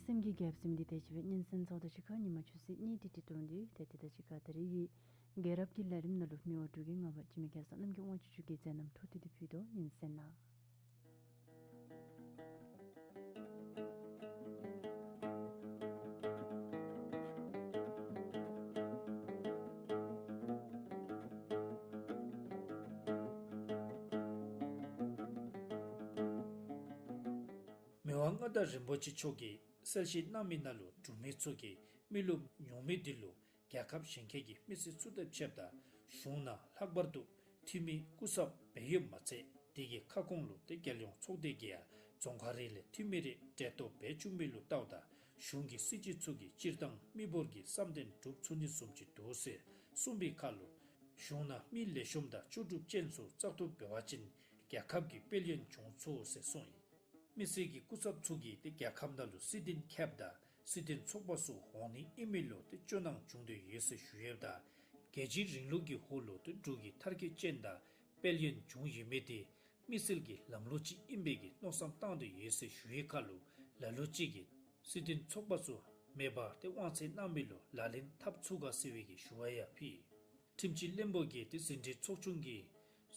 སེམས་ཀྱི་རྒྱལཔོ་ཟེར་མི་འདི་དེ་ཅིག་སྦེ་སྙན་གསན་ཚརཝ་ད་གཅིག་ཁར་ཉིན་མ་ཆུ་ཚོད་གཉིས་ཏིག་ཏིག་འགྲོ་ནི་འདི་ཏེ་དེ་དང་གཅིག་ཁར་ད་རིས་ཀྱི་རྒྱལ་རབས་ཀྱི་ལས་རིམ་ནང་ལུ་མི་དབང་འབྲུག་རྒྱལ་མངའ་བདག་འཇིགས་མེད་གེ་སར་རྣམ་རྒྱལ་དབང་ཕྱུག་མཆོག་གི་མཛད་རྣམ་འཕྲོ་མཐུད་དེ་ཕུལ་དོ། ཉན་གསན་གནང་། མི་དབང་མངའ་བདག་རིན་པོ་ཆེ་མཆོག་གིས་གསལ་བཤད་གནང་མི་ནང་ལུ་འབྲུག་མི་ཚུ་གིས་མི་རློབས་ཉུང་མི་འདི་ལུ་རྒྱལ་ཁབ་གཞན་ཁའི་མི་སེར་ཚུ་དང་ཕྱདཔ་ད་གཞུང་ནང་ལྷག་པར་དུ་འཐུས་མི་སྐུ་ཚབ་འབད་ཡོདཔ་མ་ཚད་དེ་གི་ཁ་སྐོང་ལུ་ཏེ་རྒྱལ་ཡོངས་ཚོགས་སྡེ་གིས་ཡང་རྫོང་ཁག་རེ་ལས་འཐུས་མི་རེ་གྲལ་གཏོགས་འབད་བཅུག་མི་ལུ་བལྟཝ་ད་གཞུང་གི་སྲིད་བྱུས་ཚུ་གིས་སྤྱིར་བཏང་མི་འབོར་གྱི་བསམ་དོན་འགྲུབ་ཚུགས་ནི་བཟུམ་ཅིག་འདུག་ཟེར་གསུངས་པའི་ཁར་ལུ་གཞུང་ནང་མི་ལེགས་ཤོམ་དང་ལྕོགས་གྲུབ་ཅན་ཚུ་བཙག་འཐུ་འབད་བ་ཅིན་རྒྱལ་ཁབ་ཀྱི་དཔལ་ཡོན་འབྱུང་ཚུགས་ཟེར་གསུངས་ཡི། མི་སེར་གྱི་སྐུ་ཚབ་ཚུ་གིས་ཏེ་རྒྱལ་ཁབ་ནང་ལུ་སྲིད་དོན་ཁྱབ་དང་སྲིད་དོན་ཚོགས་པ་ཚུ་འོང་ནི་ཨིན་མི་ལུ་ཏེ་སྐྱོ་སྣང་བྱུང་སྟེ་ཡོད་ཟེར་ཞུ་ཡོདཔ་ད་རྒྱལ་སྤྱིའི་རིང་ལུགས་ཀྱི་འོག་ལུ་ཏེ་འབྲུག་གི་མཐར་འཁྱོལ་ཅན་དང་དཔལ་ཡོན་འབྱུང་ཡོད་མི་དེ་མི་སེར་གྱི་ལམ་ལུགས་ཅིག་ཨིན་པའི་གི་མནོ་བསམ་བཏང་སྟེ་ཡོད་ཟེར་ཞུ་བའི་ཁར་ལུ་ལ་ལུ་ཅིག་གིས་སྲིད་དོན་ཚོགས་པ་ཚུ་མེད་པར་ཏེ་དབང་ཚད་གནང་མི་ལུ་ལག་ལེན་འཐབ་ཚུགས་ག་ཟེར་བའི་གི་ཞུ་བ་ཡང་ཕུལ་ཡི། ཁྲིམས་སྤྱི་བློན་པོ་གིས་ཏེ་ཟིན་བྲིས་ཚོགས་ཆུང་གི་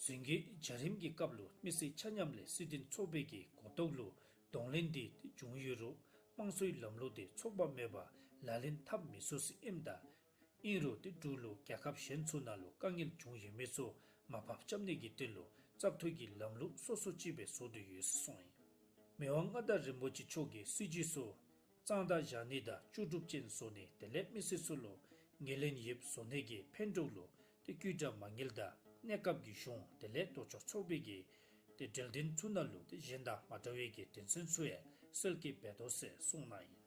ཟིན་བྲིས་བྱ་རིམ་གྱི་སྐབས་ལུ་མི་སེར་ཆ་མཉམ་ལས་སྲིད་དོན་ཚོགས་པའི་གི་གོ་རྟོགས་ལུ་གདོང་ལེན་འདི་ཏེ་བྱུང་ཡོད་རུང་དམངས་གཙོའི་ལམ་ལུགས་འདི་ཚོགས་པ་མེད་པར་ལག་ལེན་འཐབ་མི་ཚུགས་ཟེར་ཨིནམ་ད་ཨིན་རུང་ཏེ་འབྲུག་ལུ་རྒྱལ་ཁབ་གཞན་ཚུ་ནང་ལུ་དཀའ་ངལ་བྱུང་ཡོད་མི་ཚུ་མར་ཕབ་རྐྱབ་ནི་གི་དོན་ལུ་བཙག་འཐུ་གི་ལམ་ལུགས་སོ་སོ་ཅིག་སྦེ་བཟོ་སྟེ་ཡོད་ཟེར་གསུངས་ཡི། མི་དབང་མངའ་བདག་རིན་པོ་ཆེ་མཆོག་གིས་སྲིད་བྱུས་ཚུ་གཙང་དག་བཞག་ནི་དང་ལྕོགས་གྲུབ་ཅན་བཟོ་ནི་དེ་ལས་མི་སེར་ཚུ་ལུ་ངོས་ལེན་ཡོདཔ་བཟོ་ནི་གི་ཕན་གྲོགས་ལུ་ཏེ་བཀོད་དྲ་མ་དངུལ་དང་གནས་སྐབས་ཀྱི་གཞུང་དེ་ལས་ལྡོག་ཕྱོགས་ཚོགས་པའི་གི་ཏེ་གྲོས་དོན་ཚུ་ནང་ལུ་ཏེ་གཞན་དང་མ་འདྲ་བའི་གི་དོན་ཚན་ཚུ་ཡང་གསལ་བཀོད་འབད་དོ་ཟེར་གསུངས་གནང་ཡི།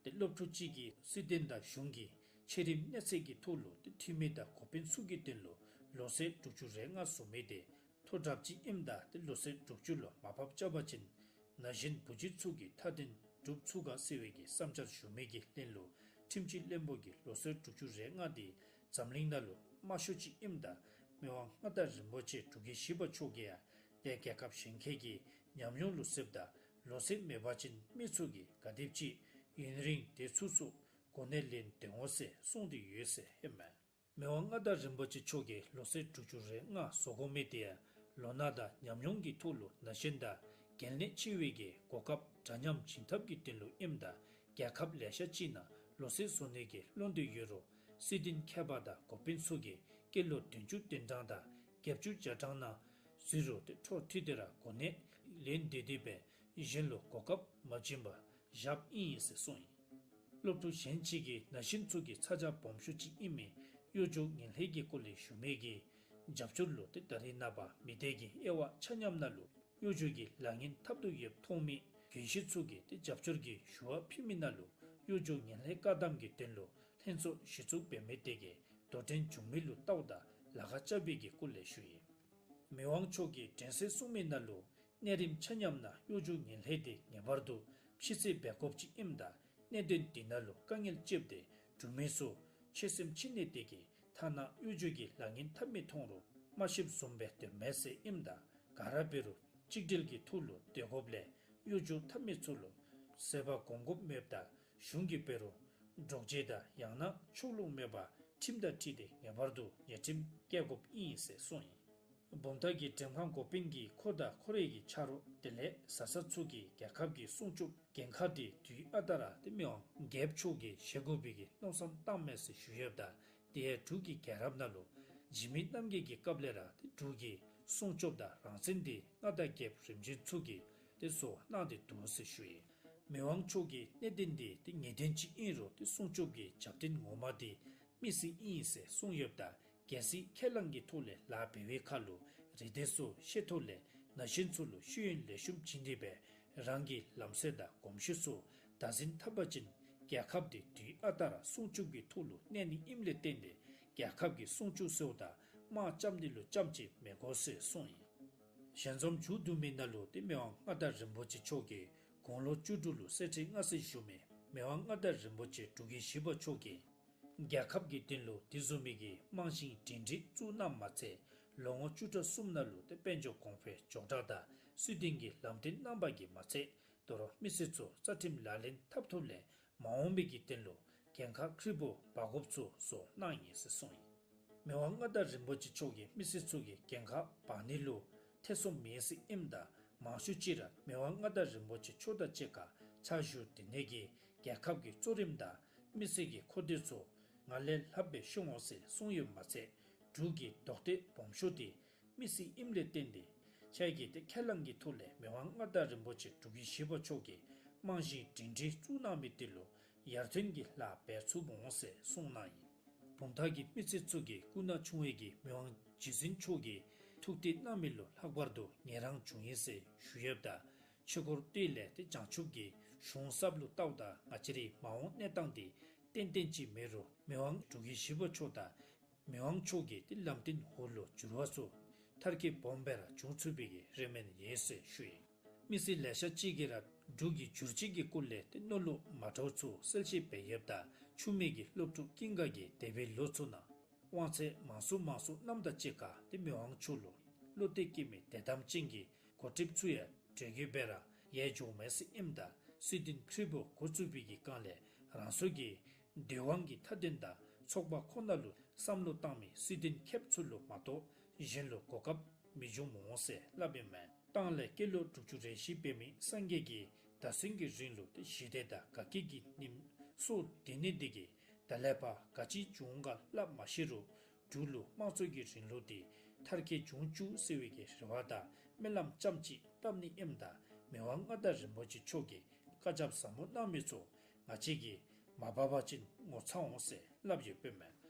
ཏེ་སློབ་ཕྲུག་ཅིག་གིས་སྲིད་དོན་དང་གཞུང་གི་ཆེ་རིམ་གནས་ཚད་ཀྱི་ཐོག་ལུ་ཏེ་འཐུས་མི་དང་འགོ་དཔོན་ཚུ་གི་དོན་ལུ་ལོ་ཚད་དྲུག་ཅུ་རེ་ལྔ་བཟོ་མི་དེ་མཐོ་དྲགས་ཅིག་ཨིནམ་ད་ཏེ་ལོ་ཚད་དྲུག་ཅུ་ལུ་མར་ཕབ་རྐྱབ་པ་ཅིན་ན་གཞོན་བུ་བརྒྱུད་ཚུ་གི་མཐའ་དོན་འགྲུབ་ཚུགས་ག་ཟེར་བའི་གི་བསམ་འཆར་ཞུ་མི་གི་ལན་ལུ་ཁྲིམས་སྤྱི་བློན་པོ་གིས་ལོ་ཚད་དྲུག་ཅུ་རེ་ལྔ་དེ་འཛམ་གླིང་ནང་ལུ་དམའ་ཤོས་ཅིག་ཨིནམ་ད་མི་དབང་མངའ་བདག་རིན་པོ་ཆེ་འབྲུག་རྒྱལ་བཞི་པ་མཆོག་གིས་ཡང་ཏེ་རྒྱལ་ཁབ་གཞན་ཁའི་གི་ཉམས་མྱོང་ལུ་གཟིགསཔ་ད་ལོ་ཚད་མེད་པ་ཅིན་མི་ཚུ་གིས་ག་དེམ་ཅིག་ཡུན་རིང་སྡོད་ཚུགས་ཚུགས་གོ་གནས་ལེན་དོ་འོང་ཟེར་གསུངས་ཏེ་ཡོད་ཟེར་ཨིན་མས། མི་དབང་མངའ་བདག་རིན་པོ་ཆེ་མཆོག་གིས་ལོ་ཚད་དྲུག་ཅུ་རེ་ལྔ་བཟོ་དགོ་མི་དེ་ཡང་ལོ་ན་དང་ཉམས་མྱོང་གི་ཐོག་ལུ་ན་གཞོན་དང་གལ་གནད་ཆེ་བའི་གི་གོ་སྐབས་འདྲ་མཉམ་བྱིན་ཐབས་ཀྱི་དོན་ལུ་ཨིནམ་ད་རྒྱལ་ཁབ་ལེ་ཤ་ཅིག་ནང་ལོ་ཚད་བཟོ་ནི་གི་བློ་འདོད་ཡོད་རུང་སྲིད་དོན་མཁས་པ་དང་འགོ་དཔོན་ཚུ་གིས་སྐྱེས་ལོ་བདུན་ཅུ་དོན་གྲངས་དང་བརྒྱད་ཅུ་གྱ་གྲངས་ནང་འཛུལ་རུང་ཏེ་འཕྲོ་མཐུད་དེ་ར་གོ་གནས་ལེན་ཏེ་དེ་སྦེ་གཞན་ལུ་གོ་སྐབས་མ་བྱིན་པར་བཞགཔ་ཨིན་ཟེར་གསུངས་ཡི། སློབ་ཕྲུག་གཞན་ཅིག་གིས་ན་གཞོན་ཚུ་གི་ཚ་གྱང་སྦོམ་ཤོས་ཅིག་ཨིན་མི་གཡོ་སྒྱུ་ངན་ལྷད་ཀྱི་སྐོར་ལས་ཞུ་མི་གི་རྒྱབ་སྐྱོར་ལུ་ཏེ་ད་རེས་ནངས་པ་མི་སྡེ་གི་དབྱེ་བ་ཆ་མཉམ་ནང་ལུ་གཡོ་སྒྱུ་གི་ལཱ་ངན་འཐབ་དོ་ཡོདཔ་མཐོང་མི་རྒན་ཤོས་ཚུ་གིས་ཏེ་རྒྱབ་སྐྱོར་གྱི་ཞུ་བ་ཕུལ་མི་ནང་ལུ་གཡོ་སྒྱུ་ངན་ལྷད་བཀག་སྡོམ་གྱི་དོན་ལུ་ལྷན་ཚོགས་གཞི་བཙུགས་འབད་མི་དེ་གིས་དོ་འགྲན་བྱུང་མི་ལུ་བལྟཝ་ད་ལཱ་ཁག་རྐྱབ་པའི་གི་སྐོར་ལས་ཞུ་ཡི། མི་དབང་མཆོག་གིས་དྲན་གསོ་གསུངས་མི་ནང་ལུ་གནས་རིམ་ཆ་མཉམ་ནང་གཡོ་སྒྱུ་ངན་ལྷད་དེ་ངེས་པར་དུ་ཕྱི་སེལ་འབད་དགོཔ་ཅིག་ཨིནམ་ད་གནད་དོན་དེ་ནང་ལུ་དཀའ་ངལ་ལྕེབས་ཏེ་འབྲུག་མི་ཚུ་ཆོད་སེམས་ཆེ་ནི་དེ་གིས་ཐ་ན་གཡོ་སྒྱུ་གི་ལཱ་ངན་འཐབ་མི་མཐོང་རུང་མ་ཤེསཔ་བཟུམ་སྦེ་སྡོད་མེད་ཟེར་ཨིནམ་ད་ག་ར་འབད་རུང་གཅིག་སྒྲིལ་གྱི་ཐོག་ལུ་སྡོད་དགོཔ་ལས་གཡོ་སྒྱུ་འཐབ་མི་ཚུ་ལུ་བཟོད་པ་སྒོམ་དགོཔ་མེདཔ་དང་གཞུང་གིས་འབད་རུང་འདྲོག་བྱེལ་དང་ཡང་ན་ཕྱོགས་ལྷུང་མེད་པར་ཁྲིམས་དང་འཁྲིལ་ཏེ་ངེས་པར་དུ་ཉེས་ཁྲིམས་བཀལ་དགོཔ་ཨིན་ཟེར་གསུངས་ཡི། བུམ་ཐང་གི་འགྲེམས་ཁང་འགོ་དཔོན་གྱིས་ཁོ་དང་ཁོ་རའི་གི་ཆ་རོགས་དེ་ལས་བཟའ་ཚང་ཚུ་གིས་རྒྱལ་ཁབ་ཀྱི་སྲུང་སྐྱོབ་འགན་ཁག་དེ་དུས་ཨ་རྟག་ར་ཏེ་མི་དབང་རྒྱལཔོ་མཆོག་གིས་བཞེས་དགོ་པའི་གི་མནོ་བསམ་བཏང་མས་ཟེར་ཞུ་ཡོདཔ་ད་དེ་ཡང་འབྲུག་གི་རྒྱལ་རབས་ནང་ལུ་འཇིགས་མེད་རྣམ་རྒྱལ་གྱི་སྐབས་ལས་ར་ཏེ་འབྲུག་གི་སྲུང་སྐྱོབ་དང་རང་བཙན་དེ་མངའ་བདག་རྒྱལཔོ་རིམ་བྱོན་ཚུ་གིས་ཏེ་བཟོ་གནང་སྟེ་འདུག་ཟེར་ཞུ་ཡི། མི་དབང་མཆོག་གིས་གནད་དོན་དེ་ཏེ་ངེས་དོན་ཅིག་ཨིན་རུང་ཏེ་སྲུང་སྐྱོབ་ཀྱི་རྒྱབ་རྟེན་ངོ་མ་དེ་མི་སེར་ཨིན་ཟེར་གསུངས་ཡོདཔ་ད་གལ་སྲིད་ཁས་བླངས་ཀྱི་ཐོག་ལས་ལཱ་འབད་བའི་ཁར་ལུ་རེ་འདོད་ཚུ་ཤེས་ཐོག་ལས་ན་གཞོན་ཚུ་ལུ་ཤེས་ཡོན་ལེགས་ཤོམ་བྱིན་ཏེ་སྦེ་རང་གི་ལམ་སྲོལ་དང་གོམས་གཤིས་ཚུ་བདག་འཛིན་འཐབ་པ་ཅིན་རྒྱལ་ཁབ་དེ་དུས་ཨ་རྟག་ར་སྲུང་སྐྱོབ་ཀྱི་ཐོག་ལུ་གནས་ནི་ཨིནམ་ལས་བརྟེན་ཏེ་རྒྱལ་ཁབ་ཀྱི་སྲུང་སྐྱོབ་ཟེརཝ་ད་དམག་རྐྱབ་ནི་ལུ་རྐྱངམ་ཅིག་མི་དགོ་ཟེར་གསུངས་ཡི། ཞལ་འཛོམས་མཇུག་བསྡུ་མི་ནང་ལུ་ཏེ་མི་དབང་མངའ་བདག་རིན་པོ་ཆེ་མཆོག་གིས་དགུང་ལོ་བཅུ་དྲུག་ལུ་གསེར་ཁྲི་མངའ་གསོལ་ཞུ་མི་མི་དབང་མངའ་བདག་རིན་པོ་ཆེ་འབྲུག་རྒྱལ་བཞི་པ་མཆོག་གིས་རྒྱལ་ཁབ་ཀྱི་དོན་ལུ་དེ་བཟུམ་མའི་གི་རྨང་གཞི་སྒྲིང་སྒྲིང་བཙུགས་གནངམ་མ་ཚད་ལོ་ངོ་བཅུ་ཕྲག་གསུམ་ནང་ལུ་ཏེ་དཔལ་འབྱོར་གོང་འཕེལ་མགྱོགས་དྲགས་དང་སྲིད་དོན་གྱི་ལམ་སྟོན་གནང་བ་གིས་མ་ཚད་ དོ་རུང་མི་སེར་ཚུ་རྩ་ཁྲིམས་ལག་ལེན་འཐབ་ཐོབ་ལས་མ་འོང་པའི་གི་དོན་ལུ་འགན་ཁག་ཁྲི་འབོ་འབག་དགོཔ་ཚུ་བཟོ་གནང་ཡི་ཟེར་གསུངས་ཡི། མི་དབང་མངའ་བདག་རིན་པོ་ཆེ་མཆོག་གིས་མི་སེར་ཚུ་གི་འགན་ཁག་འབག་ནི་ལུ་ཐེ་ཚོམ་མེད་ཟེར་ཨིནམ་ད་མང་ཤོས་ཅིག་ར་མི་དབང་མངའ་བདག་རིན་པོ་ཆེ་མཆོག་དང་གཅིག་ཁར་ཕྱག་ཞུ་སྡོད་ནི་གི་རྒྱལ་ཁབ་ཀྱི་གཙོ་རིམ་དང་མི་སེར་གྱི་འཁོར་འདས་ཚུ་ང་ལས་ལྷགཔ་སྦེ་ཤེས་འོང་ཟེར་གསུངས་ཡོདཔ་མ་ཚད་འབྲུག་གི་རྡོག་ཐེ་སྦོམ་ཤོས་དེ་མི་སེར་ཨིནམ་ལས་བརྟེན་ཏེ་ཁྱེད་ཀྱིས་ཏེ་ཁས་བླངས་ཀྱི་ཐོག་ལས་མི་དབང་མངའ་བདག་རིན་པོ་ཆེ་འབྲུག་གི་བཞི་པ་མཆོག་གིས་རྨང་གཞི་སྒྲིང་སྒྲིང་བཙུགས་གནང་མི་དེ་ལུ་ཡར་ཐོན་གྱི་ལཱ་འབད་ཚུགས་འོང་ཟེར་གསུངས་གནང་ཡི། བུམ་ཐང་གི་མི་སེར་ཚུ་གིས་སྐུ་ན་ཆུང་བའི་གི་མི་དབང་རྗེ་བཙུན་མཆོག་གིས་ཐུགས་གཏད་གནང་མི་ལུ་ལྷག་པར་དུ་ངེད་རང་བྱུང་ཡི་ཟེར་ཞུ་ཡོདཔ་ད་ཆོས་འཁོར་སྟོད་ལས་ཏེ་བྱང་ཆུབ་ཀྱི་གཞུང་ཟབ་ལུ་བལྟཝ་ད་ང་བཅས་རའི་མ་འོངས་གནས་སྟངས་དེ་ཏན་ཏན་ཅིག་མེད་རུང་མི་དབང་འབྲུག་གི་བཞི་པ་མཆོག་དང་མི་དབང་མཆོག་གི་ཏེ་ལམ་སྟོན་འོག་ལུ་འགྱུར་བ་ཚུ་མཐར་འཁྱོལ་སྦོམ་སྦེ་ར་འབྱུང་ཚུགས་པའི་གི་རེ་སྨོན་ཡོད་ཟེར་ཞུ་ཡི། མི་སེར་ལེ་ཤ་ཅིག་གིས་ར་འབྲུག་གི་བསྒྱུར་བཅོས་ཀྱི་སྐོར་ལས་ཏེ་མནོ་ལུགས་མ་འདྲཝ་ཚུ་གསལ་བཤད་འབད་ཡོདཔ་ད་ཆུ་སྨད་ཀྱི་སློབ་ཕྲུག་ཀུན་དགའ་གིས་འདས་པའི་ལོ་ཚུ་ནང་དབང་ཚད་མང་སུ་མང་སུ་གནངམ་དང་གཅིག་ཁར་ཏེ་མི་དབང་མཆོག་ལུ་བློ་གཏད་བསྐྱེད་མི་དད་དམ་ཅན་གྱི་འགོ་ཁྲིདཔ་ཚུ་ཡང་གྲོས་བསྐོས་འབད་ར་ཡལ་འགྱོཝ་མས་ཟེར་ཨིནམ་ད་སྲིད་དོན་ཁྲི་འབོ་འགོ་བཙུགས་པའི་གི་སྒང་ལས་རང་སོ་གི་འདོད་དབང་གི་མཐའ་དོན་དང་ཚོགས་པ་ཁོ་ན་ལུ་བསམ་བློ་བཏང་མི་སྲིད་དོན་མཁསཔ་ཚུ་ལུ་མ་གཏོགས་གཞན་ལུ་གོ་སྐབས་མི་འབྱུང་འོང་ཟེར་སླབ་ཨིན་མས། ཏང་ལས་སྐྱེས་ལོ་དྲུག་ཅུ་རེ་བཞི་འབད་མི་སངས་རྒྱས་ཀྱིས་ད་གསོན་གྱི་རིང་ལུ་ཏེ་ཞི་བདེ་དང་དགའ་སྐྱིད་ཀྱི་ཉིམ་སྲོ་སྡོད་ནི་དེ་གིས་ད་ལས་ཕར་ག་ཅི་འབྱུང་ག་སླབ་མ་ཤེས་རུང་འབྲུག་ལུ་དམངས་གཙོ་གི་རིང་ལུགས་དེ་མཐར་འཁྱོལ་འབྱུང་བཅུག་ཟེར་བའི་གི་རེ་བ་དང་སྨོན་ལམ་ཙམ་ཅིག་བཏབ་ནི་ཨིནམ་ད་མི་དབང་མངའ་བདག་རིན་པོ་ཆེ་མཆོག་གིས་བཀའ་རྒྱ་ཟབ་མོ་གནང་མི་ཚུ་ང་བཅས་ཀྱིས་མ་འབག་པ་ཅིན་ངོ་ཚ་འོང་ཟེར་སླབ་ཡོདཔ་ཨིན་མས།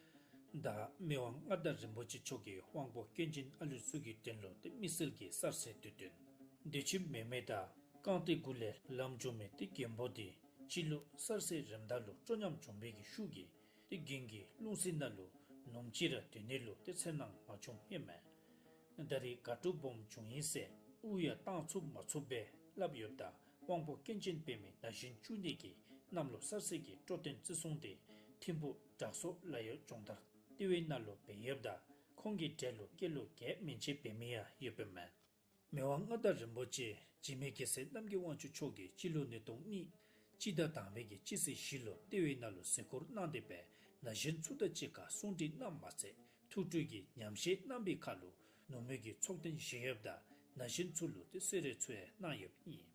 ད་མི་དབང་མངའ་བདག་རིན་པོ་ཆེ་མཆོག་གིས་དབང་པོ་སྐྱོན་ཅན་ཨ་ལུ་ཚུ་གི་དོན་ལུ་ཏེ་དམིགས་བསལ་གྱི་གསར་སའི་དུས་སྟོན་དུས་ཆེན་མེ་མེ་དང་རྐང་སྟེགས་གུ་ལས་ལམ་འགྱོ་མི་ཏེ་རྒན་པོ་དེ་སྤྱི་ལོ་གསར་སའི་རིམ་ད་ལུ་སྤྲོ་ཉམས་བྱུང་བའི་གི་ཤུགས་ཀྱིས་ཏེ་རྒན་གྱི་རླུང་སེམས་ནང་ལུ་ནུམ་ཅིག་ར་སྡོད་ནི་ལུ་ཏེ་འཚེར་སྣང་མ་བྱུངམ་ཨིན་མས། ད་རེས་དགའ་སྤྲོ་སྦོམ་བྱུང་ཡི་ཟེར་དབུགས་ཡང་བཏང་ཚུགས་མ་ཚུགས་སྦེ་སླབ་ཡོདཔ་ད་དབང་པོ་སྐྱོན་ཅན་འབད་མི་ན་གཞོན་བཅུ་གཉིས་ཀྱིས་གནམ་ལོ་གསར་ཚེས་ཀྱི་སྤྲོ་སྟོན་བརྩི་སྲུང་དེ་ཐིམ་ཕུག་བྲག་སོ་ལ་ཡོ་སྦྱོང་བརྡར་ལྟེ་བའི་ནང་ལུ་འབད་ཡོདཔ་ད་ཁོང་གི་གྲས་ལུ་སྐྱེས་ལོ་བརྒྱད་མན་ཆད་འབད་མི་ཡང་ཡོདཔ་ཨིན་མས། མི་དབང་མངའ་བདག་རིན་པོ་ཆེ་འཇིགས་མེད་རྒྱལ་སྲས་རྣམ་རྒྱལ་དབང་ཕྱུག་མཆོག་གིས་སྤྱི་ལོ་ཉིས་སྟོང་གཉིས་སྤྱི་ཟླ་དང་པའི་གི་སྤྱི་ཚེས་བཞི་ལུ་ལྟེ་བའི་ནང་ལུ་གཟིགས་སྐོར་གནང་སྟེ་སྦེ་ན་གཞོན་ཚུ་དང་གཅིག་ཁར་གསུང་གྲོས་གནངམ་མ་ཚད་ཐུགས་སྤྲོ་གི་ཉམས་བཞེས་གནང་བའི་ཁར་ལུ་ནུབ་མོ་གི་ཚོགས་ཐེངས་བཞེས་ཡོདཔ་ད་ན་གཞོན་ཚུ་ལུ་ཏེ་གསོལ་རས་ཚུ་ཡང་གནང་ཡོདཔ་ཨིན།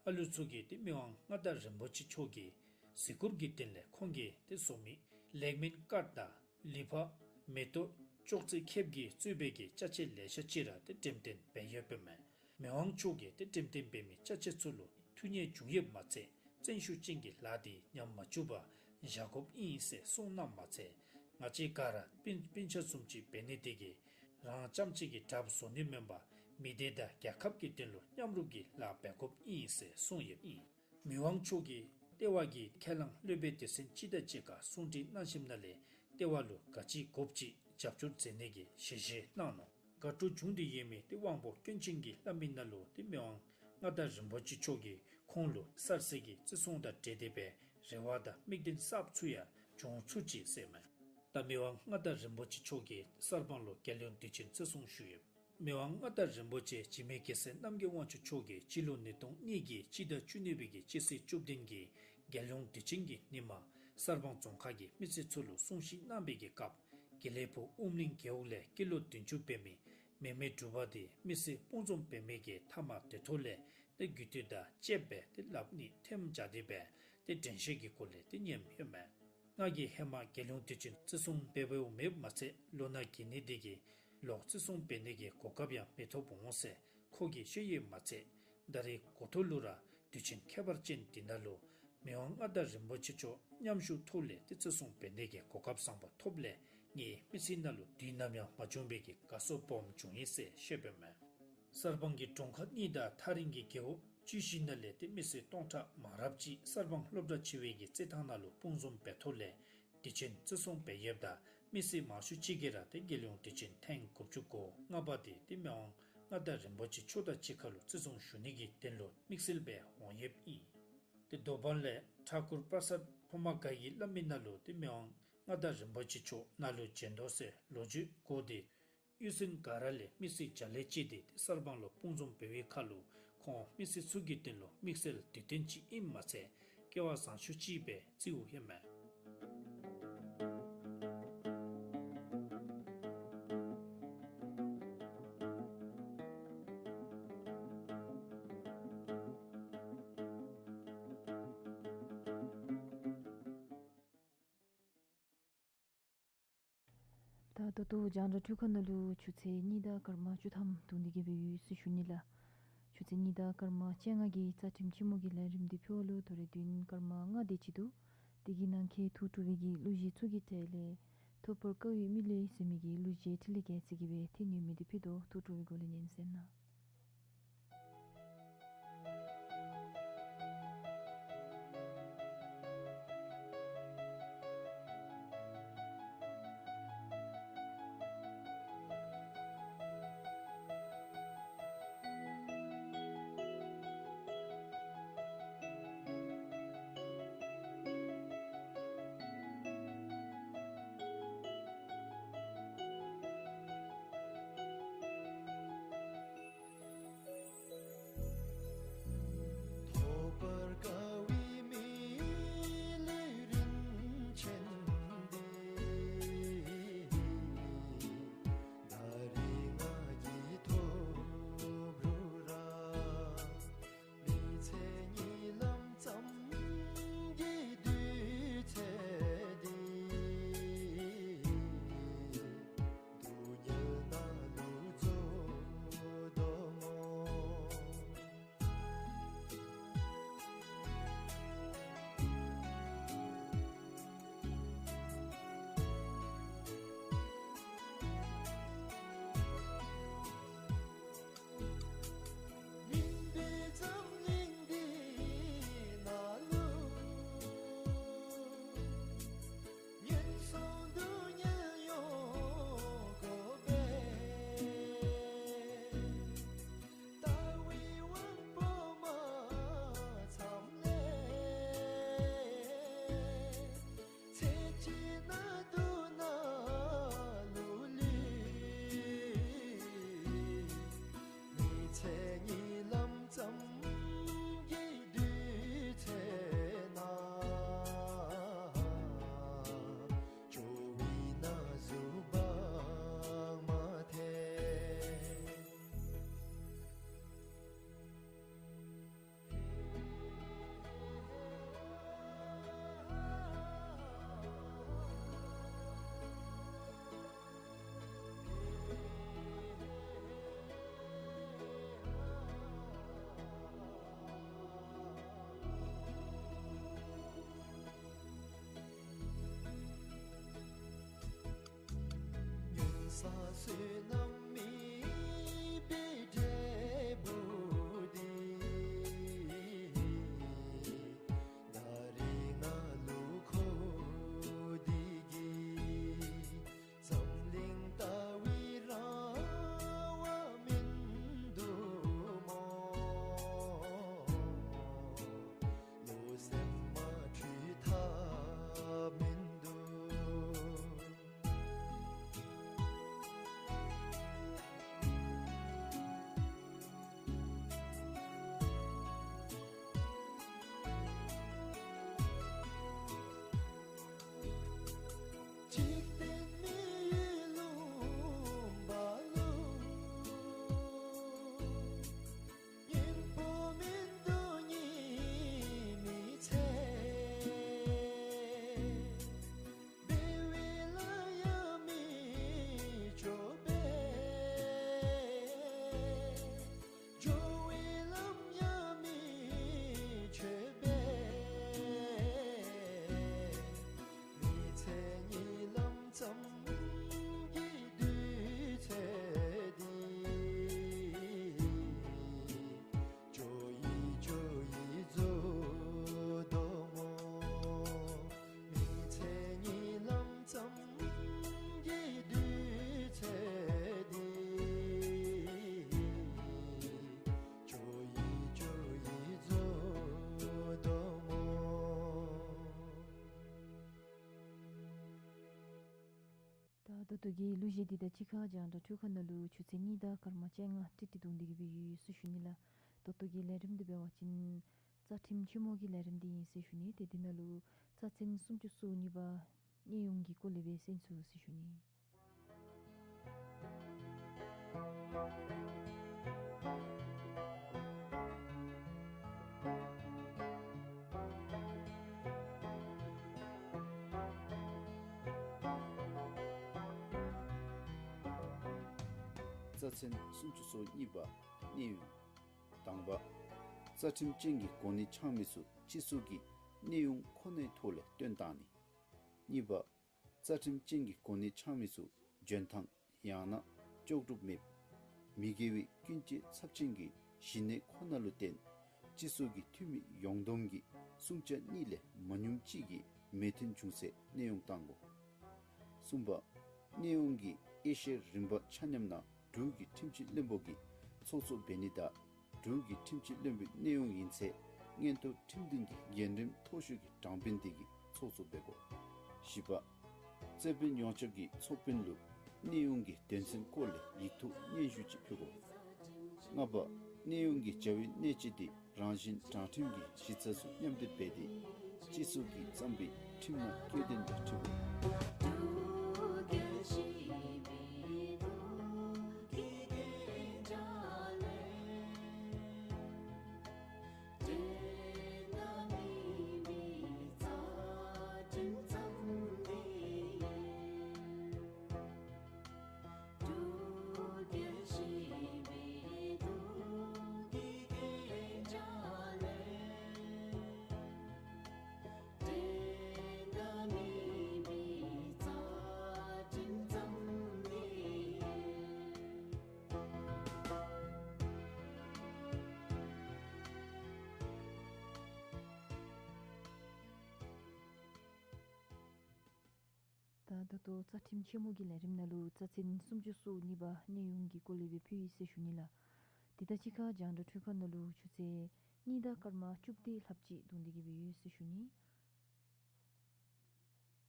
ཨ་ལུ་ཚུ་གིས་ཏེ་མི་དབང་མངའ་བདག་རིན་པོ་ཆེ་མཆོག་གི་གཟིགས་སྐོར་གྱི་དོན་ལས་ཁོང་གིས་ཏེ་བཟོ་མི་ལེགས་སྨོན་དཀར་དང་ལི་ཕག་མེ་ཏོག་ཅོག་ཙེ་ཁེབས་ཀྱིས་གཙོས་པའི་གི་ཅ་ཆས་ལེ་ཤ་ཅིག་ར་ཏེ་འགྲེམས་སྟོན་འབད་ཡོདཔ་ཨིན་མས། མི་དབང་མཆོག་གིས་ཏེ་འགྲེམས་སྟོན་འབད་མི་ཅ་ཆས་ཚུ་ལུ་ཐུགས་མཉེས་བྱུང་ཡོདཔ་མ་ཚད་བརྩོན་ཤུགས་ཅན་གྱི་ལཱ་དེ་ཉམས་མ་བཅུག་པར་བཞག་དགོཔ་ཨིན་ཟེར་གསུངས་གནངམ་མ་ཚད་ང་བཅས་ག་ར་སྤུན་སྤུན་ཆ་བཟུམ་ཅིག་འབད་ནི་དེ་གིས་རང་རྐྱངམ་གཅིག་གི་གྲབས་བཟོ་ནི་མེན་པར་མི་སྡེ་དང་རྒྱལ་ཁབ་ཀྱི་དོན་ལུ་མཉམ་རུབ་ཀྱི་ལཱ་འབད་དགོཔ་ཨིན་ཟེར་གསུངས་ཡོདཔ་ཨིན། མི་དབང་མཆོག་གིས་ལྟེ་བ་གི་ཁས་བླངས་སློབ་དཔོན་སྡེ་ཚན་སྤྱི་དང་གཅིག་ཁར་གསུང་གྲོས་གནང་ཞིནམ་ལས་ལྟེ་བ་ལུ་ག་ཅི་དགོཔ་ཅིག་རྒྱབ་སྐྱོར་མཛད་ནི་གི་ཞལ་བཞེས་གནང་ནུག། དགའ་སྤྲོ་བྱུང་སྟེ་ཡོད་མི་ཏེ་དབང་པོ་སྐྱོན་ཅན་གྱིས་སླབ་མི་ནང་ལུ་ཏེ་མི་དབང་མངའ་བདག་རིན་པོ་ཆེ་མཆོག་གིས་ཁོང་ལུ་གསར་ཚེས་ཀྱི་བརྩི་སྲུང་དང་འབྲེལ་ཏེ་སྦེ་རེ་བ་དང་དམིགས་རྟེན་གསརཔ་ཚུ་ཡང་འབྱུང་ཚུགས་ཅིག་ཟེར་མས། ད་མི་དབང་མངའ་བདག་རིན་པོ་ཆེ་མཆོག་གིས་གསར་སྤང་ལུ་རྒྱལ་ཡོངས་དུས་ཆེན་བརྩི་སྲུང་ཞུ་ཡོད། མི་དབང་མངའ་བདག་རིན་པོ་ཆེ་འཇིགས་མེད་རྒྱལ་སྲས་རྣམ་རྒྱལ་དབང་ཕྱུག་མཆོག་གིས་སྤྱི་ལོ་ཉིས་སྟོང་གཉིས་ཀྱི་སྤྱི་ཟླ་བཅུ་གཉིས་པའི་གི་སྤྱི་ཚེས་བཅུ་བདུན་གྱི་རྒྱལ་ཡོངས་དུས་ཆེན་གྱི་ཉིནམ་གསར་སྤང་རྫོང་ཁག་གི་མི་སེར་ཚུ་ལུ་གསུང་བཤད་གནང་བའི་གི་སྐབས་དགེ་ལེགས་ཕུག་ཨུམ་གླིང་རྒེད་འོག་ལས་སྐྱེས་ལོ་བདུན་ཅུ་འབད་མི་མེ་མེ་གྲུ་པ་དེ་མི་སེར་དཔུང་འཛོམས་འབད་མི་གི་མཐའ་མར་སྡོད་ཐོག་ལས་ཏེ་རྒུད་འཐུས་དང་བཅསཔ་སྦེ་ཏེ་ལགཔ་གཉིས་ཐེམ་བཅའ་སྟེ་སྦེ་ཏེ་དྲན་ཤེས་ཀྱི་སྒོ་ལས་ཏེ་ཉལཝ་ཡོདཔ་མས། ང་གིས་ཧེ་མ་རྒྱལ་ཡོངས་དུས་ཆེན་བརྩི་སྲུང་འབད་འབདཝ་མེདཔ་མ་ཚད་ལོ་ན་རྒས་ནི་དེ་གིས་ལོག་བརྩི་སྲུང་འབད་ནི་གི་གོ་སྐབས་ཡང་མི་ཐོབ་འོང་ཟེར་ཁོ་གིས་ཤེས་ཡོདཔ་མ་ཚད་ད་རེས་འགོ་ཐོག་ལུ་ར་དུས་ཆེན་ཁྱད་པར་ཅན་འདི་ནང་ལུ་མི་དབང་མངའ་བདག་རིན་པོ་ཆེ་མཆོག་མཉམ་ཞུགས་ཐོག་ལས་ཏེ་བརྩི་སྲུང་འབད་ནི་གི་གོ་སྐབས་བཟང་པོ་ཐོབ་ལས་ངེའི་མི་ཚེ་ནང་ལུ་དུས་ནམ་ཡང་མ་བྱུང་བའི་གི་དགའ་ཚོར་སྦོམ་བྱུང་ཡི་ཟེར་བཤད་པས་མས། གསར་སྤང་གི་གྲོང་ཁ་གཉིས་དང་ཐག་རིང་གི་རྒེད་འོག་བཅུ་བཞི་ནང་ལས་ཏེ་མི་སེར་སྟོང་ཕྲག་མང་རབས་ཅིག་གསར་སྤང་སློབ་གྲྭ་ཆེ་བའི་གི་རྩེད་ཐང་ནང་ལུ་སྤུངས་འཛོམས་འབད་ཐོག་ལས་དུས་ཆེན་བརྩི་སྲུང་འབད་ཡོདཔ་ད་མི་སེར་མང་ཤོས་ཅིག་གིས་ར་ཏེ་རྒྱལ་ཡོངས་དུས་ཆེན་ཐེངས་དགུ་བཅུ་གོ་ལྔ་པ་དེ་ཏེ་མི་དབང་མངའ་བདག་རིན་པོ་ཆེ་མཆོག་དང་གཅིག་ཁར་ལུ་བརྩི་སྲུང་ཞུ་ནི་གི་དོན་ལུ་དམིགས་བསལ་སྦེ་འོང་ཡོདཔ་ཨིན། ཏེ་དོ་དཔང་ལས་ཐཱ་ཀུར་པྲ་སཱད་ཕོ་མ་ག་གིས་སླབ་མི་ནང་ལུ་ཏེ་མི་དབང་མངའ་བདག་རིན་པོ་ཆེ་མཆོག་ནཱ་ལུ་བྱོན་དོ་ཟེར་ལོ་རྒྱུས་གོ་སྟེ་གཡུས་ཚན་ག་ར་ལས་མི་སེར་བརྒྱ་ལས་བཅད་དེ་ཏེ་གསར་སྤང་ལུ་སྤུངས་འཛོམས་འབད་བའི་ཁར་ལུ་ ཁོང་མི་སེར་ཚུ་གི་དོན་ལུ་དམིགས་བསལ་དུས་སྟོན་ཅིག་ཨིནམ་མ་ཚད་སྐལ་བ་བཟང་ཤོས་ཅིག་སྦེ་བརྩིཝ་ཨིན་མས། ད་ད་ལྟོ་རྒྱང་བསྒྲགས་འཕྲུལ་ཁང་ནང་ལུ་ཆུ་ཚོད་གཉིས་དང་སྐར་མ་བཅུ་ཐམ་བརྡུངས་ཏེ་གི་སྦེ་ཡོད་ཟེར་ཞུ་ནི་ལགས། ཆུ་ཚོད་གཉིས་དང་སྐར་མ་བཅོ་ལྔ་གི་རྩ་ཁྲིམས་ཆེན་མོ་གི་ལས་རིམ་འདི་ཕུལ་བ་ལུ་ད་རེས་བདུན་སྐར་མ་ལྔ་དེ་ཅིག་འདུག། དེ་གི་ནང་འཁོད་ཐུགས་སྤྲོ་བའི་གི་གླུ་གཞས་ཚུ་གི་གྲས་ལས་ཐོབ་པར་དཀའ་བའི་མི་ལུས་ཟེར་མི་གི་གླུ་གཞས་འཕྲིན་ལས་རྒྱལ་མཚན་གྱིས་སྦེ་འཐེན་ཡོད་མི་འདི་ཕུལ་དོ། ཐུགས་སྤྲོ་བའི་སྒོ་ལས་ཉན་གསན་གནང་། ཐོབ་པར་དཀའ་བའི་མི་ལུས་རིན་ཆེན་འདི། ད་རིས་ང་གིས་ཐོབ་རུང་ར། མི་ཚེ་གཉིད་ལམ་ཙམ་གྱི་དུས་ཚོད་འདི། སྡུག་བསྔལ་ནང་ལུ་རྫོགས་དོ་སྨོ། རིམ་པས་འཛམ་གླིང་འདི་ནང་ལུ། ངན་སོང་སྡུག་བསྔལ་ཡོངས་གོ་བས། ལྟ་བའི་དབང་པོ་མ་ཚངམ་ལས། ཚེ་གཅིག་ནང་སྡུག་ནང་ལུ་ལུས། མི་ཚེ་གཉིད་ལམ་ཙམ་གྱི་དུས་ཚོད་ནང་། སྐྱོ་བའི་ན་ཟུག་བག་མ་ཐལ། ཉན་ས་བསོད་ནམས་མེད་པའི་འབྲས་བུ་འདི། ད་རིས་ང་ལུ་འཁོར་འདི་གིས། འཛམ་གླིང་ལྟ་བུའི་རང་དབང་མིན་འདུག་སྨོ། བློ་སེམས་མ་འཁྲུལ་ཐབས་མིན་འདུག། འཇིག་རྟེན་མི་ཡུལ་ལུང་པ་ལུ། གཉེན་པོ་མིན་འདུག་གཉིས་མི་ཚེ། འབད་བའི་ལཱ་ཡང་མི་ལྕོགས་པས། འགྱོ་བའི་ལམ་ཡང་མི་ཆོད་པས། མི་ཚེ་གཉིད་ལམ་ཙམ་གྱི་དུས་ཚོད་འདི། སྐྱོ་ཡི་སྐྱོ་ཡི་རྫོགས་དོ་སྨོ། མི་ཚེ་གཉིད་ལམ་ཙམ་གྱི་དུས་ཚོད་འདི། སྐྱོ་ཡི་སྐྱོ་ཡི་རྫོགས་དོ་སྨོ། ད་ད་ལྟོ་གི་གླུ་གཞས་འདི་དང་གཅིག་ཁར་རྒྱང་བསྒྲགས་འཕྲུལ་ཁང་ནང་ལུ་ཆུ་ཚོད་གཉིས་དང་སྐར་མ་བཅོ་ལྔ་ཏིག་ཏིག་བརྡུངས་ཏེ་གི་སྦེ་ཡོད་ཟེར་ཞུ་ནི་ལགས། ད་ལྟོ་གི་ལས་རིམ་འདི་འབད་བ་ཅིན་རྩ་ཁྲིམས་ཆེན་མོ་གི་ལས་རིམ་འདི་ཨིན་ཟེར་ཞུ་ནི། ཏེ་འདི་ནང་ལུ་རྩ་ཚན་སུམ་ཅུ་སོ་གཉིས་པ་གནས་དབྱུང་གི་སྐོར་ལས་སྦེ་གསན་ཚུགས་ཟེར་ཞུ་ནི། རྩ་ཚན་སུམ་ཅུ་སོ་གཉིས་པ་གནས་དབྱུང་། དང་པ། རྩ་ཁྲིམས་ཅན་གྱི་གོ་གནས་འཆང་མི་ཚུ་སྤྱི་ཚོགས་ཀྱི་གནས་དབྱུང་ཁོ་ནའི་ཐོག་ལས་བཏོན་བཏང་ནི། གཉིས་པ། རྩ་ཁྲིམས་ཅན་གྱི་གོ་གནས་འཆང་མི་ཚུ་འཇོན་ཐང་ཡང་ན་ལྕོགས་གྲུབ་མེད་མི་དགེ་བའི་ཀུན་སྤྱོད་ཚབས་ཆེན་གྱི་ཞི་གནས་ཁོ་ན་ལུ་བརྟེན་སྤྱི་ཚོགས་ཀྱི་འཐུས་མི་ཡོངས་བསྡོམས་ཀྱི་སྲུང་བྱ་གཉིས་ལས་མ་ཉུངམ་གཅིག་གི་མོས་མཐུན་བྱུང་ཚེ་གནས་དབྱུང་བཏང་དགོ། གསུམ་པ། གནས་དབྱུང་གི་དབྱེ་ཞིབ་རིམ་པ་ཆ་མཉམ་ནང་འབྲུག་གི་ཁྲིམས་ཞིབ་བློན་པོ་གིས་ཚོགས་གཙོ་འབད་ནི་དང་འབྲུག་གི་ཁྲིམས་ཞིབ་བློན་པོའི་གནས་དབྱུང་ཡིན་ཚེ་མངོན་མཐོ་ཁྲིམས་འདུན་གྱི་འགན་རིམ་མཐོ་ཤོས་ཀྱི་དྲང་དཔོན་དེ་གིས་ཚོགས་གཙོ་འབད་དགོ། བཞི་པ། རྩོད་དཔོན་ཡོངས་ཁྱབ་ཀྱིས་ཚོགས་དཔོན་ལུ་གནས་དབྱུང་གི་དོན་ཚན་སྐོར་ལས་ཡིག་ཐོག་སྙན་ཞུ་ཅིག་ཕུལ་དགོ། ལྔ་པ། གནས་དབྱུང་གི་བྱ་བའི་གནད་སྤྱི་དེ་རང་བཞིན་དྲང་ཁྲིམས་ཀྱི་གཞི་རྩ་ཚུ་མཉམ་སྡེབ་འབད་དེ་སྤྱི་ཚོགས་ཀྱིས་བརྩམས་པའི་ཁྲིམས་ནང་བཀོད་དོན་དང་འཁྲིལ་དགོ། ད་ད་ལྟོ་རྩ་ཁྲིམས་ཆེན་མོ་གི་ལས་རིམ་ནང་ལུ་རྩ་ཚན་སུམ་ཅུ་སོ་གཉིས་པ་གནས་དབྱུང་གི་སྐོར་ལས་སྦེ་ཕུལ་ཡི་ཟེར་ཞུ་ནི་ལགས། དེ་དང་གཅིག་ཁར་རྒྱང་བསྒྲགས་འཕྲུལ་ཁང་ནང་ལུ་ཆུ་ཚོད་གཉིས་དང་སྐར་མ་བཅུ་བདུན་ལྷགཔ་ཅིག་བརྡུང་སྟེ་གི་སྦེ་ཡོད་ཟེར་ཞུ་ནི།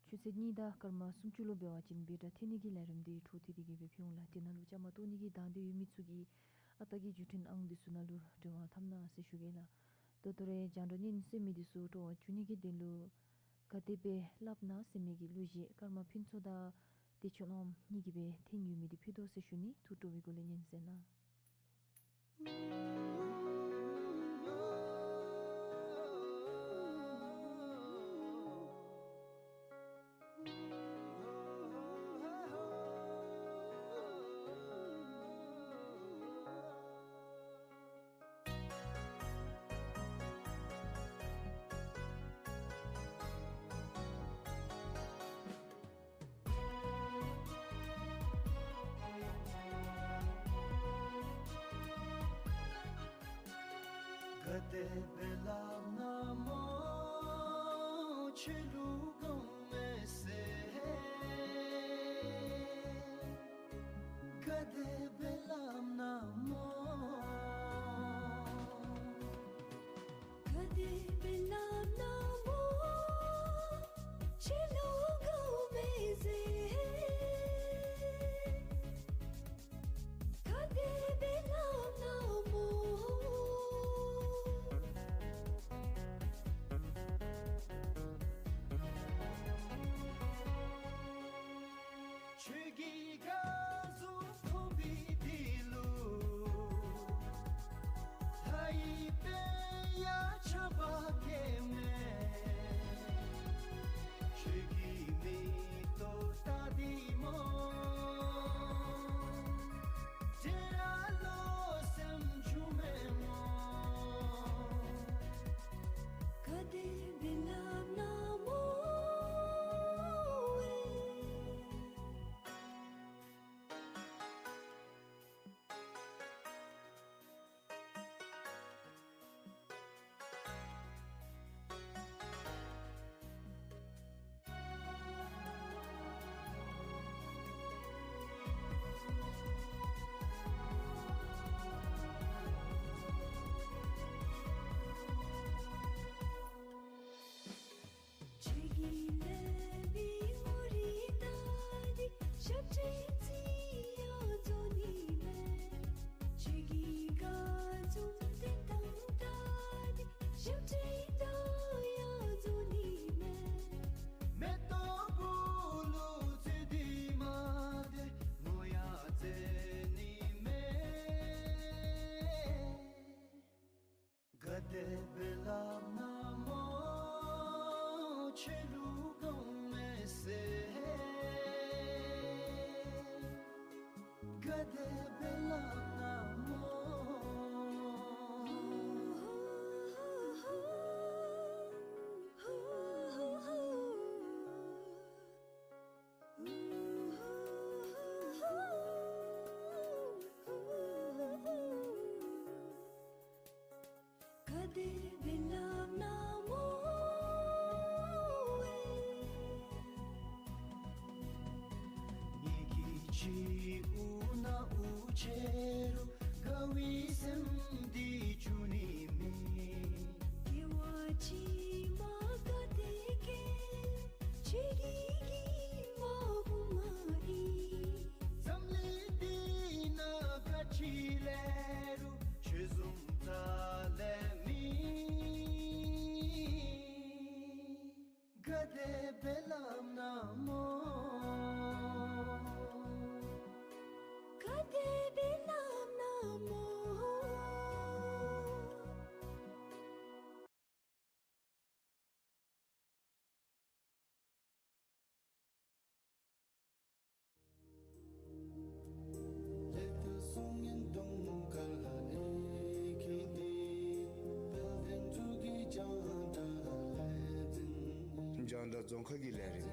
ཆུ་ཚོད་གཉིས་དང་སྐར་མ་སུམ་ཅུ་ལུ་འབད་བ་ཅིན་བེ་ཊ་འཐེན་ནི་གི་ལས་རིམ་འདི་འཕྲོ་མཐུད་དེ་གི་སྦེ་ཕུལ་འོང་ལགས། དེ་ནང་ལུ་བཅའ་མར་གཏོགས་ནི་གི་དང་འདོད་ཡོད་མི་ཚུ་གིས་ཨ་རྟག་གི་བརྒྱུད་འཕྲིན་ཨང་འདི་ཚུ་ནང་ལུ་འབྲེལ་བ་འཐབ་གནང་ཟེར་ཞུ་གེ་ལགས། ད་ལྟོ་རེ་རྒྱང་བསྒྲགས་ཉན་གསན་མི་འདི་ཚུ་སྤྲོ་བ་བྱུང་ནི་གི་དོན་ལུ་ག་དེ་སྦེ་སླབ་ན་ཟེར་མི་གི་གླུ་གཞས་ཀརྨ་ཕུན་ཚོགས་དང་བདེ་མཆོག་རྣམ་གཉིས་ཀྱིས་སྦེ་འཐེན་ཡོད་མི་འདི་ཕུལ་དོ་ཟེར་ཞུ་ནི། ཐུགས་སྤྲོ་བའི་སྒོ་ལས་ཉན་གསན་གནང་། ག་དེ་སྦེ་སླབ་ན་མོ་ཁྱོད་ལུ་དགའཝ་མས་ཟེར། ག་དེ་སྦེ་སླབ་ན་མོ། ག་དེ་སྦེ་སླབ་ན་མོ་ཁྱོད་ལུ་དགའཝ་མས་ཟེར། ག་དེ་སྦེ་སླབ་ན་མོ། ཁྱོད་ཀྱི་དགའ་སྐྱོ་ཐོབ་པའི་ ངེ་གི་སྤྱི་བོ་ནང་འོ་བྱེ་རུ་དགའ་བའི་སེམས་འདི་འབྱུང་ནི་མེད། དགེ་བ་ཅིས་མ་དགའ་སྟེ་སྐྱེ། ཕྱི་རྒྱལ་གྱི་མ་བུ་ང་ཨིན། འཛམ་གླིང་འདི་ནང་ག་ཅི་ལས་རུང་ཁྱོད་བཟུམ་རྩ་ལས་མེད། ག་དེ་སྦེ་སླབ་ན་སྨོ། ག་དེ་སྦེ་སླབ་ན་སྨོ། རྒྱང་བསྒྲགས་རྫོང་ཁ་གི་ལས་རིམ།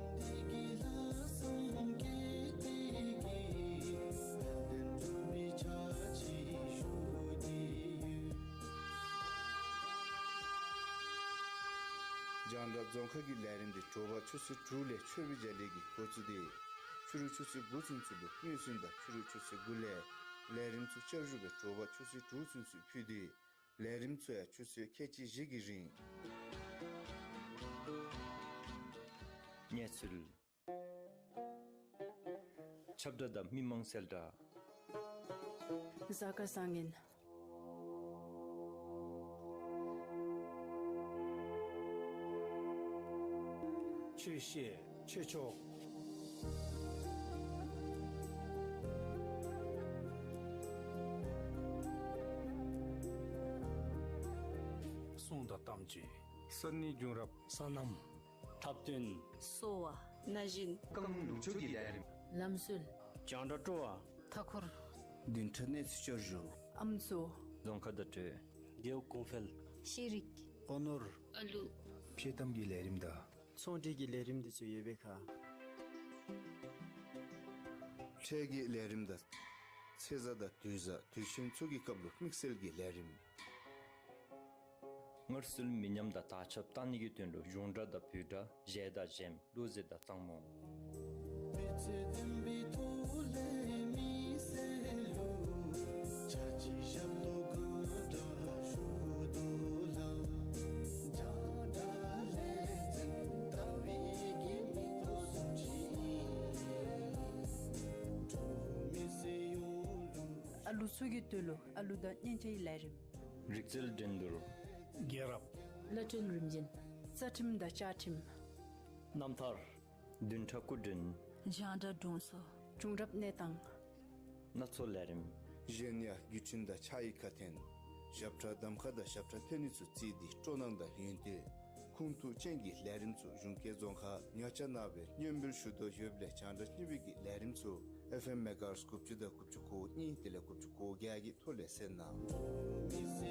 རྒྱང་བསྒྲགས་རྫོང་ཁ་གི་ལས་རིམ་འདི་དྲོ་པ་ཆུ་ཚོད་དྲུག་ལས་ཆོས་པའི་རྒྱ་གླིང་གི་འགོ་བཙུགས་ཏེ་ཕྱི་རུ་ཆུ་ཚོད་དགུ་ཚུན་ཚོད་ལུ་སྙན་གསན་དང་ཕྱི་རུ་ཆུ་ཚོད་དགུ་ལས་ལས་རིམ་ཚུ་བསྐྱར་ཞུ་སྦེ་དྲོ་པ་ཆུ་ཚོད་དྲུག་ཚུན་ཚོད་ཕུལ་ཏེ་ལས་རིམ་ཚུ་ཡང་ཆུ་ཚོད་ཁལ་གཅིག་བཞི་གི་རིང་། གནས་ཚུལ། ཁྱབ་བསྒྲགས་དང་མི་མང་གསལ་བསྒྲགས། གཟའ་སྐར་བཟང་ངན། ཆོས་བཤད་ཆོས་ཕྱོགས། གསུང་དང་གཏམ་བརྗོད། ས་གནས་རྒྱུན་རབས། སོ་ནམ། འཁྲབ་སྟོན། གསོ་བ། ན་གཞོན། རྐང་ལུག་ཕྱུགས་ཀྱི་ལས་རིམ། ལམ་སྲོལ། རྒྱང་བསྒྲགས་སྤྲོ་བ། མཐའ་འཁོར། བདུན་ཕྲག་གནས་ཚུལ་བསྐྱར་ཞུ། ཨམ་སྲུ། རྫོང་ཁ་བརྡ་སྤྲོད། རྒེད་འོག་གོང་འཕེལ། ཤེས་རིག། སྤོ་ནོར། ཨ་ལུ། ཕྱེད་དམ་གྱི་ལས་རིམ་དང་། ཚོང་འབྲེལ་གྱི་ལས་རིམ་འདི་ཚུ་ཡོད་པའི་ཁར། འཕྲལ་གྱི་ལས་རིམ་དང་། ཚེས་གཟའ་དང་དུས་གཟའ་དུས་ཆེན་ཚུ་གི་སྐབས་ལུ་དམིགས་བསལ་གྱི་ལས་རིམ། སྔར་སྲོལ་མི་ཉམས་དང་དར་ཁྱབ་གཏང་ནི་གི་དོན་ལུ་གཞུང་སྒྲ་དང་བོད་སྒྲ། གཞས་དང་གཞས་གླུ་གཞས་དང་གཙང་མོ། ཨ་ལུ་ཚུ་གི་དོན་ལུ་ཨ་ལུ་དང་སྙན་ཆ་གི་ལས་རིམ། རིག་རྩལ་འགྲན་བསྡུར། རྒྱལ་རབས། བླ་སྤྲུལ་རིམ་བྱོན། རྩ་ཁྲིམས་དང་བཅའ་ཁྲིམས། རྣམ་ཐར། བདུན་ཕྲག་སྐུ་མགྲོན། རྒྱང་བསྒྲགས་དྲུང་འཚོ། བྱུང་རབས་གནས་སྟངས། སྣ་ཚོགས་ལས་རིམ། གཞན་ཡང་བརྒྱུད་འཕྲིན་དང་ཕྱག་ཡིག་ཁ་འཕྲིན། ཞབས་ཁྲ་གདམ་ཁ་དང་ཞབས་ཁྲ་འཐེན་ནི་ཚུ་བརྩིས་ཏེ་སྤྲོ་སྣང་དང་ཡོན་ཏན་ཁུངས་ཐུག་ཅན་གྱི་ལས་རིམ་ཚུ་གཞུང་སྐད་རྫོང་ཁ་ཉོ་ཆ་གནང་བའི་སྙན་འབུལ་ཞུ་དོ་ཡོདཔ་ལས་རྒྱང་བསྒྲགས་གཉིས་པའི་གི་ལས་རིམ་ཚུ་ཨེཕ་ཨེམ་མེ་ག་ཧར་ཊི་དགུ་བཅུ་དང་དགུ་བཅུ་གོ་གཉིས་དེ་ལས་དགུ་བཅུ་གོ་བརྒྱད་ཀྱི་ཐོག་ལས་གསན་གནང་།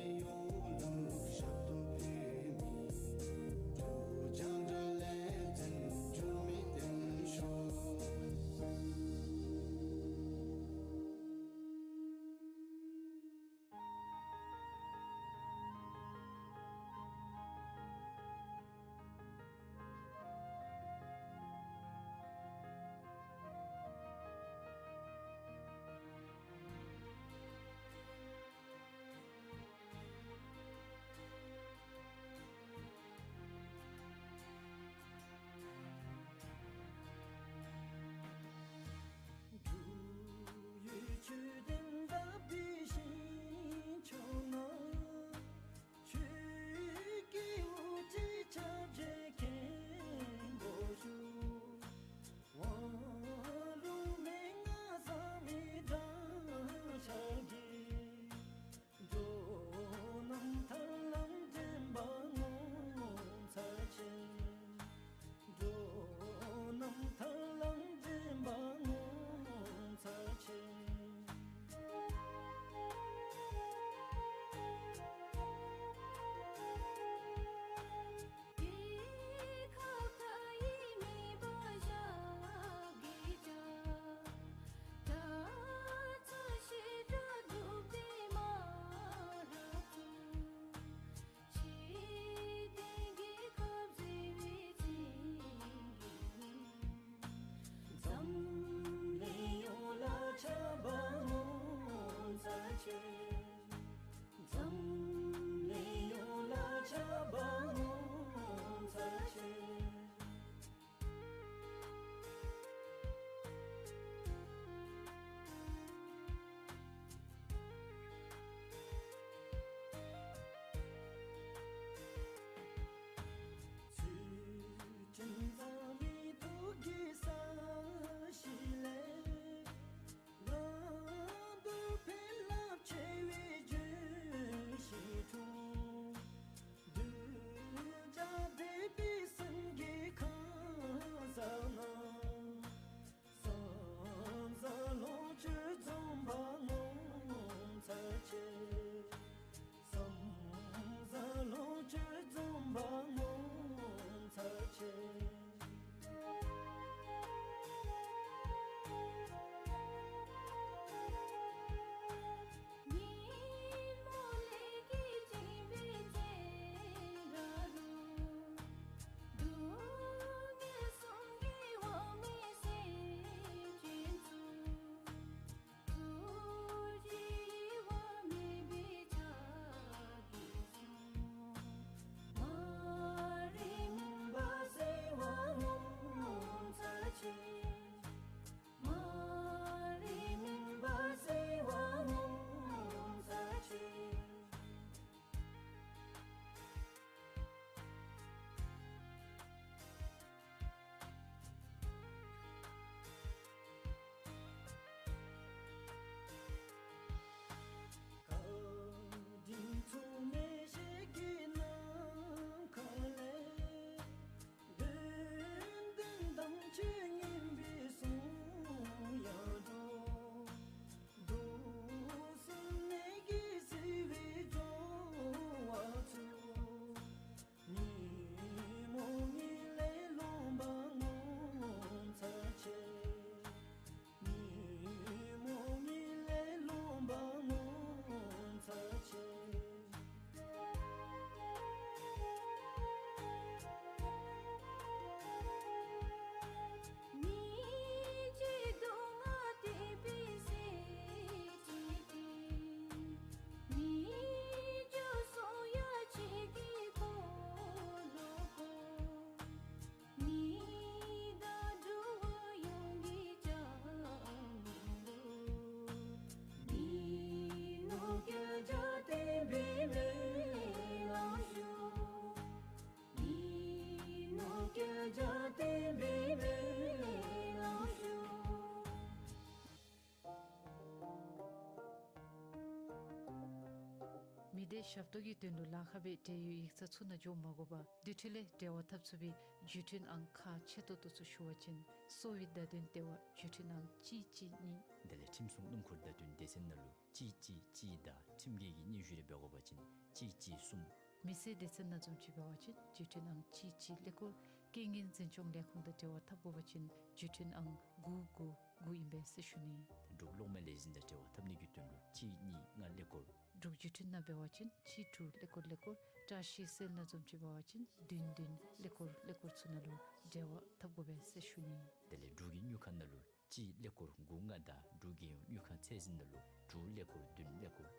ཞབས་ཏོག་གི་དོན་ལུ་ལཱ་ཁག་སྦེ་འབྲེལ་ཡོད་ཡིག་ཚང་ཚུ་ནང་འགྱོ་མ་དགོ་པར་དེ་འཕྲོ་ལས་འབྲེལ་བ་འཐབ་ཚུགས་པའི་བརྒྱུད་འཕྲིན་ཨང་ཁག་ཆེ་ཏོག་ཏོ་ཚུ་ཞུ་བ་ཅིན་གསོ་བའི་བརྡ་དོན་ལྟེ་བ་བརྒྱུད་འཕྲིན་ཨང་གཅིག་གཅིག་གཉིས། དེ་ལས་ཁྲིམས་སྲུང་སྣུམ་འཁོར་བརྡ་དོན་སྡེ་ཚན་ནང་ལུ་གཅིག་གཅིག་གཅིག་དང་ཁྲིམས་འགལ་གྱི་སྙན་ཞུ་རེ་འབད་དགོ་པ་ཅིན་གཅིག་གཅིག་གསུམ། མི་སེར་སྡེ་ཚན་ནང་འཛོམས་ཅིག་འབད་བ་ཅིན་བརྒྱུད་འཕྲིན་ཨང་གཅིག་གཅིག་ཀླད་ཀོར། རྐྱེན་ངན་འཛིན་སྐྱོང་ལས་ཁུངས་དང་འབྲེལ་བ་འཐབ་དགོ་པ་ཅིན་བརྒྱུད་འཕྲིན་ཨང་དགུ་དགུ་དགུ་ཨིན་པས་ཟེར་ཞུ་ནི། འབྲུག་གློག་མེ་ལས་འཛིན་དང་འབྲེལ་བ་འཐབ་ནི་གི་དོན་ལུ་གཅིག་གཉིས་ལྔ་ཀླད་ཀོར། འབྲུག་བརྒྱུད་འཕྲིན་ནང་འབད་བ་ཅིན་གཅིག་དྲུག་ཀླད་ཀོར་ཀླད་ཀོར། བཀྲ་ཤིས་གསལ་ནང་འཛོམས་ཅིག་འབད་བ་ཅིན་བདུན་བདུན་ཀླད་ཀོར་ཀླད་ཀོར་ཚུ་ནང་ལུ་འབྲེལ་བ་འཐབ་དགོ་པས་ཟེར་ཞུ་ནི། དེ་ལས་འབྲུག་གི་དངུལ་ཁང་ནང་ལུ་གཅིག་ཀླད་ཀོར་དགུ་ལྔ་དང་འབྲུག་རྒྱལ་ཡོངས་དངུལ་ཁང་ཚད་འཛིན་ནང་ལུ་དྲུག་ཀླད་ཀོར་བདུན་ཀླད་ཀོར།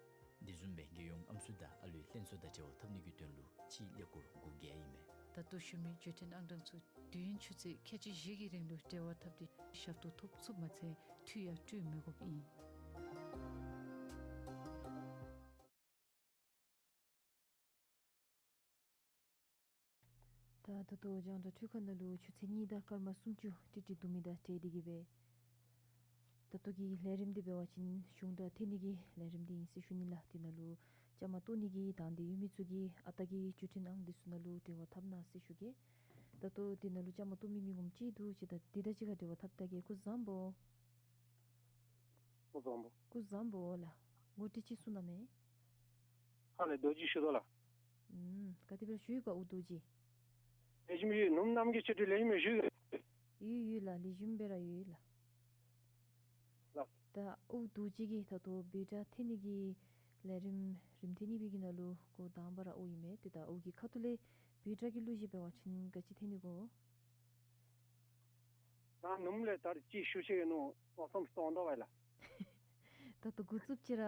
དེ་བཟུམ་སྦེ་རྒྱལ་ཡོངས་ཨམ་སྲུ་དང་ཨ་ལུའི་ལྷན་ཚོགས་དང་འབྲེལ་བ་འཐབ་ནི་གི་དོན་ལུ་གཅིག་ཀླད་ཀོར་དགུ་བརྒྱད་ཨིན་མས། ད་ལྟོ་ཞུ་མི་བརྒྱུད་འཕྲིན་ཨང་གྲངས་ཚུ་དུས་ཡུན་ཆུ་ཚོད་ཁལ་གཅིག་བཞི་གི་རིང་ལུ་འབྲེལ་བ་འཐབ་སྟེ་ཞབས་ཏོག་ཐོབ་ཚུགསཔ་མ་ཚད་འཐུས་ཡང་སྤྲོད་མི་དགོཔ་ཨིན། ད་ད་ལྟོ་རྒྱང་བསྒྲགས་འཕྲུལ་ཁང་ནང་ལུ་ཆུ་ཚོད་གཉིས་དང་སྐར་མ་སུམ་ཅུ་ཀྲིག་ཀྲི་འདུག་མི་དང་འབྲེལ་ཏེ་གིས་སྦེ་ད་ལྟོ་གི་ལས་རིམ་འདི་འབད་བ་ཅིན་གཞུང་སྒྲ་འཐེན་ནི་གི་ལས་རིམ་འདི་ཨིན་ཟེར་ཞུ་ནི་ལགས། དེ་ནང་ལུ་བཅའ་མར་གཏོགས་ནི་གི་དང་འདོད་ཡོད་མི་ཚུ་གིས་ཨ་རྟག་གི་བརྒྱུད་འཕྲིན་ཨང་འདི་ཚུ་ནང་ལུ་འབྲེལ་བ་འཐབ་གནང་ཟེར་ཞུ་གེ། ད་ལྟོ་འདི་ནང་ལུ་བཅའ་མར་གཏོགས་མི་མི་ངོམ་ཅིག་འདུག་ཅིག་ད་འདི་དང་གཅིག་ཁར་འབྲེལ་བ་འཐབ་ད་གེ། སྐུ་གཟུགས་བཟང་པོ། སྐུ་གཟུགས་བཟང་པོ། སྐུ་གཟུགས་བཟང་པོ་ལགས། ངོ་སྤྲོད་ཅིག་གསུང་གནང་མས། ཧ་ལས་རྡོ་རྗེ་ཞུ་དོ་ལགས། ཨུམ། ག་དེ་སྦེ་ར་བཞུགས་ཡོད་ག་ཨོ་རྡོ་རྗེ། ལེགས་ཤོམ་ཡོད། ནུམ་རྣམ་རྒྱལ་མཆོག་འདི་ལེགས་ཤོམ་སྦེ་བཞུགས་ཡོད། ཡོད་ཡོད་ལགས། ལེགས་ཤོམ་སྦེ་ར་ཡོད་ལགས། ལགས། ད་ཨོ་རྡོ་རྗེ་གིས་ད་ལྟོ་འབོད་སྒྲ་འཐེན་ནི་གི་ལས་རིམ་རིམ་འཐེན་ནི་སྦེ་གི་ནང་ལུ་འགོ་དང་པ་ར་ཨོ་ཨིན་མས། ཏེ་ད་ཨོ་གི་ཁ་ཐུག་ལས་འབོད་སྒྲ་གི་གླུ་གཞས་འབད་བ་ཅིན་ག་ཅི་འཐེན་ནི་གོ། ད་ནུམ་ལས་ད་རེས་ཅིག་ཞུ་ཤེས་ནུག། ཨོ་སམ་སྟོང་ད་བ་ལགས། ད་ལྟོ་འགོ་བཙུགསཔ་ཅིག་ར་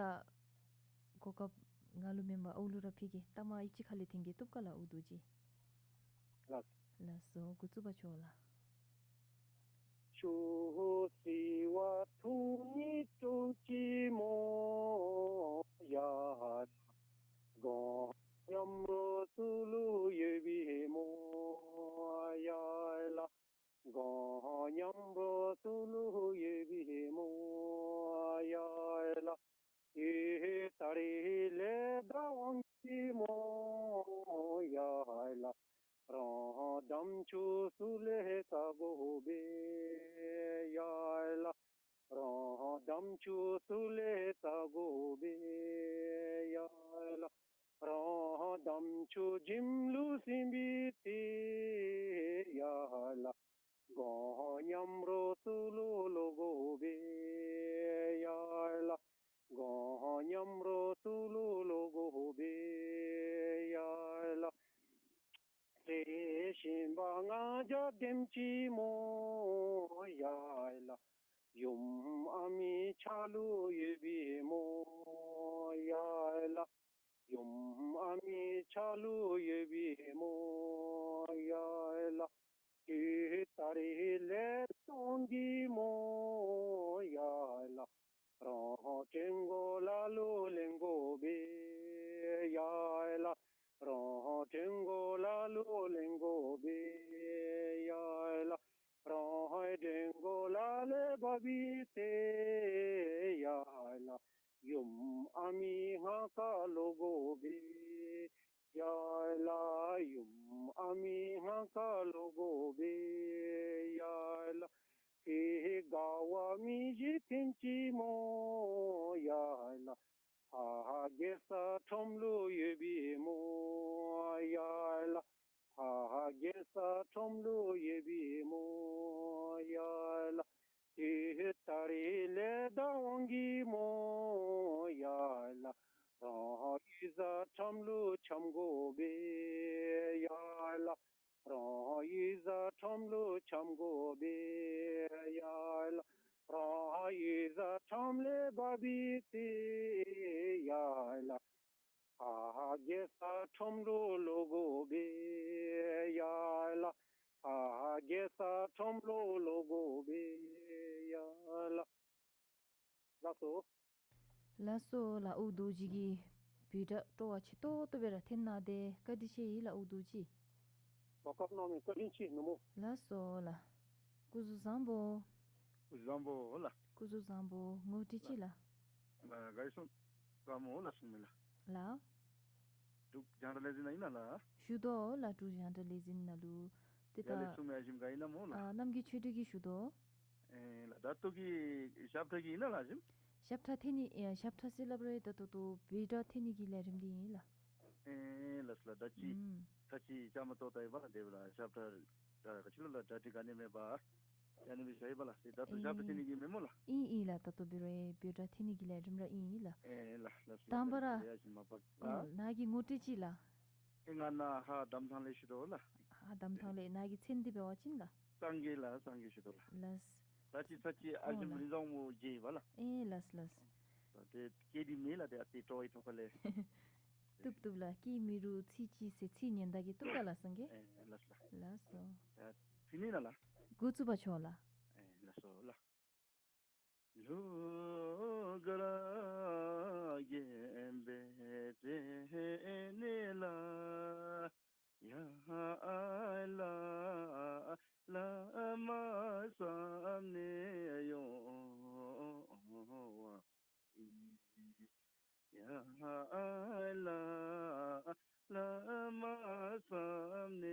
གོ་སྐབས་ང་ལུ་མེན་པར་ཨོ་ལུ་ར་ཕུལ་གེ། ལྟ་མ་ཡིབ་ཅིག་ཁ་ལས་འཐེན་གེ། བཏུབ་ག་ལགས་ཨོ་རྡོ་རྗེ། ལགས། ལགས་སོ། འགོ་བཙུགས་པར་ཞུ་ལགས། ལགས་སོ། ལགས་སོ་ལགས། ཨོ་རྡོ་རྗེ་གིས་འབོད་སྒྲ་སྤྲོ་བ་ཆེ་ཏོག་ཏོ་སྦེ་ར་འཐེན་གནང་སྟེ་བཀའ་དྲིན་ཆེ་ཡི་ལགས་ཨོ་རྡོ་རྗེ། གོ་སྐབས་གནང་མི་བཀའ་དྲིན་ཆེ་ནུ་མོ། ལགས་སོ་ལགས། སྐུ་གཟུགས་བཟང་པོ། སྐུ་གཟུགས་བཟང་པོ་ལགས། སྐུ་གཟུགས་བཟང་པོ། ངོ་སྤྲོད་ཅིག་ལགས། ལགས་ག་ཡི་སོང་བཟང་མོ་ལགས་སོང་མི་ལགས། ལགས། འབྲུག་རྒྱང་བསྒྲགས་ལས་འཛིན་ནང་ཨིན་ན་ལགས། ཞུ་དོ་ལགས། འབྲུག་རྒྱང་བསྒྲགས་ལས་འཛིན་ནང་ལུ། ཏེ་ད་ཡར་ལས་གསུང་མི་ཨ་ཞིམ་ག་ཨིན་ན་སྨོ་ལགས། ཨ་རྣམ་རྒྱལ་ཆོས་སྒྲོན་གྱིས་ཞུ་དོ། ཨེ་ལགས། ད་ལྟོ་གི་ཞབས་ཁྲ་གི་ཨིན་ན་ལགས་ཨ་ཞིམ། ཞབས་ཁྲ་འཐེན་ནི་ཨེ་ཞབས་ཁྲ་ཟེར་སླབ་རུང་ད་ལྟོ་ལྟོ་འབོད་སྒྲ་འཐེན་ནི་གི་ལས་རིམ་འདི་ཨིན་ལགས། ཨེ་ལགས་ལགས། ད་ཅི་ཨུམ་ད་ཅི་བཅའ་མར་གཏོགས་ད་ཡི་བ་ལགས། དེ་སྦེ་ར་ཞབས་ཁྲ་ད་ག་ཅི་ལོ་ལགས། གྲ་སྒྲིག་ག་ནི་མེད་པར་ཡར་ནི་སྦེ་བཞག་ཡི་བ་ལགས། ཏེ་ད་ལྟོ་ཞབས་ཁྲ་འཐེན་ནི་གི་མེད་སྨོ་ལགས། ཨིན་ཨིན་ལགས། ད་ལྟོ་འབད་རུང་འབོད་སྒྲ་འཐེན་ནི་གི་ལས་རིམ་ར་ཨིན་ལགས། ཨེ་ལགས་ལགས། དང་པ་ར། ཨེ་ཡ་ཞིམ་མ་པ་ཨོ་ལགས། ནཱ་གི་ངོ་སྤྲོད་ཅིག་ལགས། ཨེ་ང་ནཱ་ཧཱ་དམ་ཐང་ལས་ཞུ་དོ་ལགས། ཧཱ་དམ་ཐང་ལས། ནཱ་གི་མཚན་འདི་འབད་བ་ཅིན་ལགས། སངས་རྒྱས་ལགས། སངས་རྒྱས་ཞུ་དོ་ལགས། ལགས། ད་ཅི་ད་ཅི་ཨ་ཞིམ་ཨོ་ལགས། རིན་བཟང་མོ་མཇལ་ཡི་བ་ལགས། ཨེ་ལགས་ལགས། ད་ཏེ་སྐད་འདི་མེད་ལགས། ཏེ་ཨ་ཙི་སྤྲོ་བ་ཡི་ཐོག་ཁ་ལས། བཏུབ་བཏུབ་ལགས། སྐད་མེད་རུང་ཚིག་གཅིག་ཟེར་ཚིག་ཉན་ད་གེ་བཏུབ་ག་ལགས་སངས་རྒྱས། ཨེ་ལགས་ལགས། ལགས་སོ། ད་ཕུལ་ནི་ན་ལགས། འགོ་བཙུགས་པར་ཞུ་ལགས། ཨེ་ལགས་སོ་ལགས། ལྷོ་མཁར་དགོན་པའི་རྩེ་ནས་ལགས། ཡ་ལ་བླ་མ་བསམ་ནས་ཡོང་བ་ཨིན། ཡ་ལ་བླ་མ་བསམ་ནས་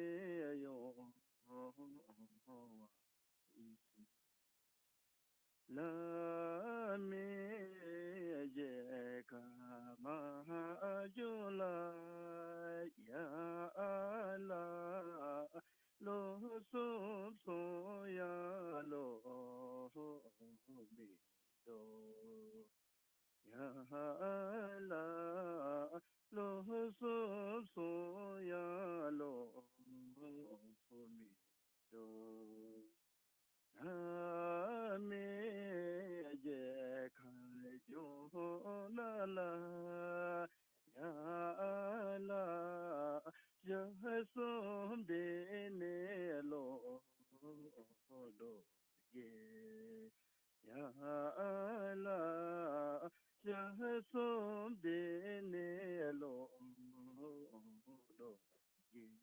ཡོང་བ་ཨིན། བླ་མའི་མཇལ་ཁ་མ་བྱུང་ལགས། ཡ་ལ་ལོ་གསུམ་སོང་ཡང་ལོག་མི་འགྱོ། ཡ་ལ་ལོ་གསུམ་སོང་ཡང་ལོག་མི་འགྱོ། བླ་མའི་མཇལ་ཁ་འབྱོན་གནང་ལགས། ཡ་ལ་ཞག་གསུམ་འདི་ནས་ལོག་འགྲོ་གེ། ཡ་ལ་ཞག་གསུམ་འདི་ནས་ལོག་འགྲོ་གེ།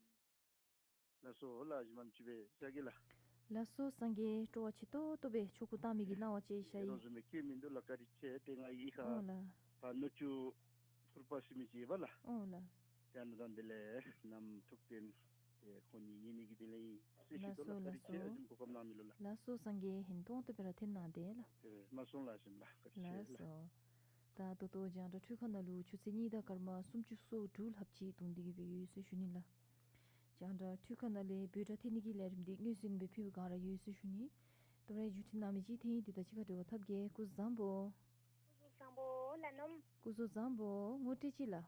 ལགས་སོ་ལགས། ཨ་ཞིམ་ཨ་ནེམ་ཅིག་སྦེ་བཞག་གེ་ལགས། ལགས་སོ་སངས་རྒྱས། སྤྲོ་བ་ཆེ་ཏོག་ཏོ་སྦེ་ཆོ་ག་བཏང་མི་གི་གནང་བ་ཅིག་ཤར་ཡི། རོགས་བཟུམ་སྦེ་སྐྱེ་མི་འདུག་ལགས། བཀའ་དྲིན་ཆེ། ཏེ་ང་གིས་ཁ་ཨོ་ལགས། ཕར་སྣོད་བཅུད་ཕུར་པ་ཟེར་མི་ཅིག་ཡོད་པ་ལགས། ཨོ་ལགས། ཏེ་ཨ་ནི་དང་དེ་ལས་ནམ་ཐུག་སྟེ་ཏེ་ཁོང་གཉིས་ཉལ་ནི་གི་དེ་ལས་ཨིན་ཟེར་ཞུ་དོ་ལགས། ལགས་སོ་བཀའ་དྲིན་ཆེ། ལགས་སོ། ཨ་ཞིམ་གོ་སྐབས་གནང་མི་ལུ་ལགས། ལགས་སོ་སངས་རྒྱས། ཧིང་ཏོང་ཏོ་སྦེ་ར་ཐེངས་ནང་དེ་ལགས། ཨེ་མ་སོང་ལགས། ཨ་ཞིམ་ལགས། བཀའ་དྲིན་ཆེ་ལགས། ལགས་སོ། ད་ད་ལྟོ་རྒྱང་བསྒྲགས་འཕྲུལ་ཁང་ནང་ལུ་ཆུ་ཚོད་གཉིས་དང་སྐར་མ་སུམ་ཅུ་སོ་དྲུག་ལྷགཔ་ཅིག་བརྡུང་སྟེ་གི་སྦེ་ཡོད་ཟེར་ཞུ་ནི་ལགས། རྒྱང་བསྒྲགས་འཕྲུལ་ཁང་ནང་ལས་འབོད་སྒྲ་འཐེན་ནི་གི་ལས་རིམ་འདི་སྔོན་སུ་ནི་སྦེ་ཕུལ་བའི་བསྒང་ར་ཡོད་ཟེར་ཞུ་ནི། དོ་རུང་བརྒྱུད་འཕྲིན་གནང་མི་ཅིག་ཐོན་ཡི། དེ་དང་གཅིག་ཁར་འབྲེལ་བ་འཐབ་གེ། སྐུ་གཟུགས་བཟང་པོ། སྐུ་གཟུགས་བཟང་པོ་ལགས་ནོམ། སྐུ་གཟུགས་བཟང་པོ། ངོ་སྤྲོད་ཅིག་ལགས།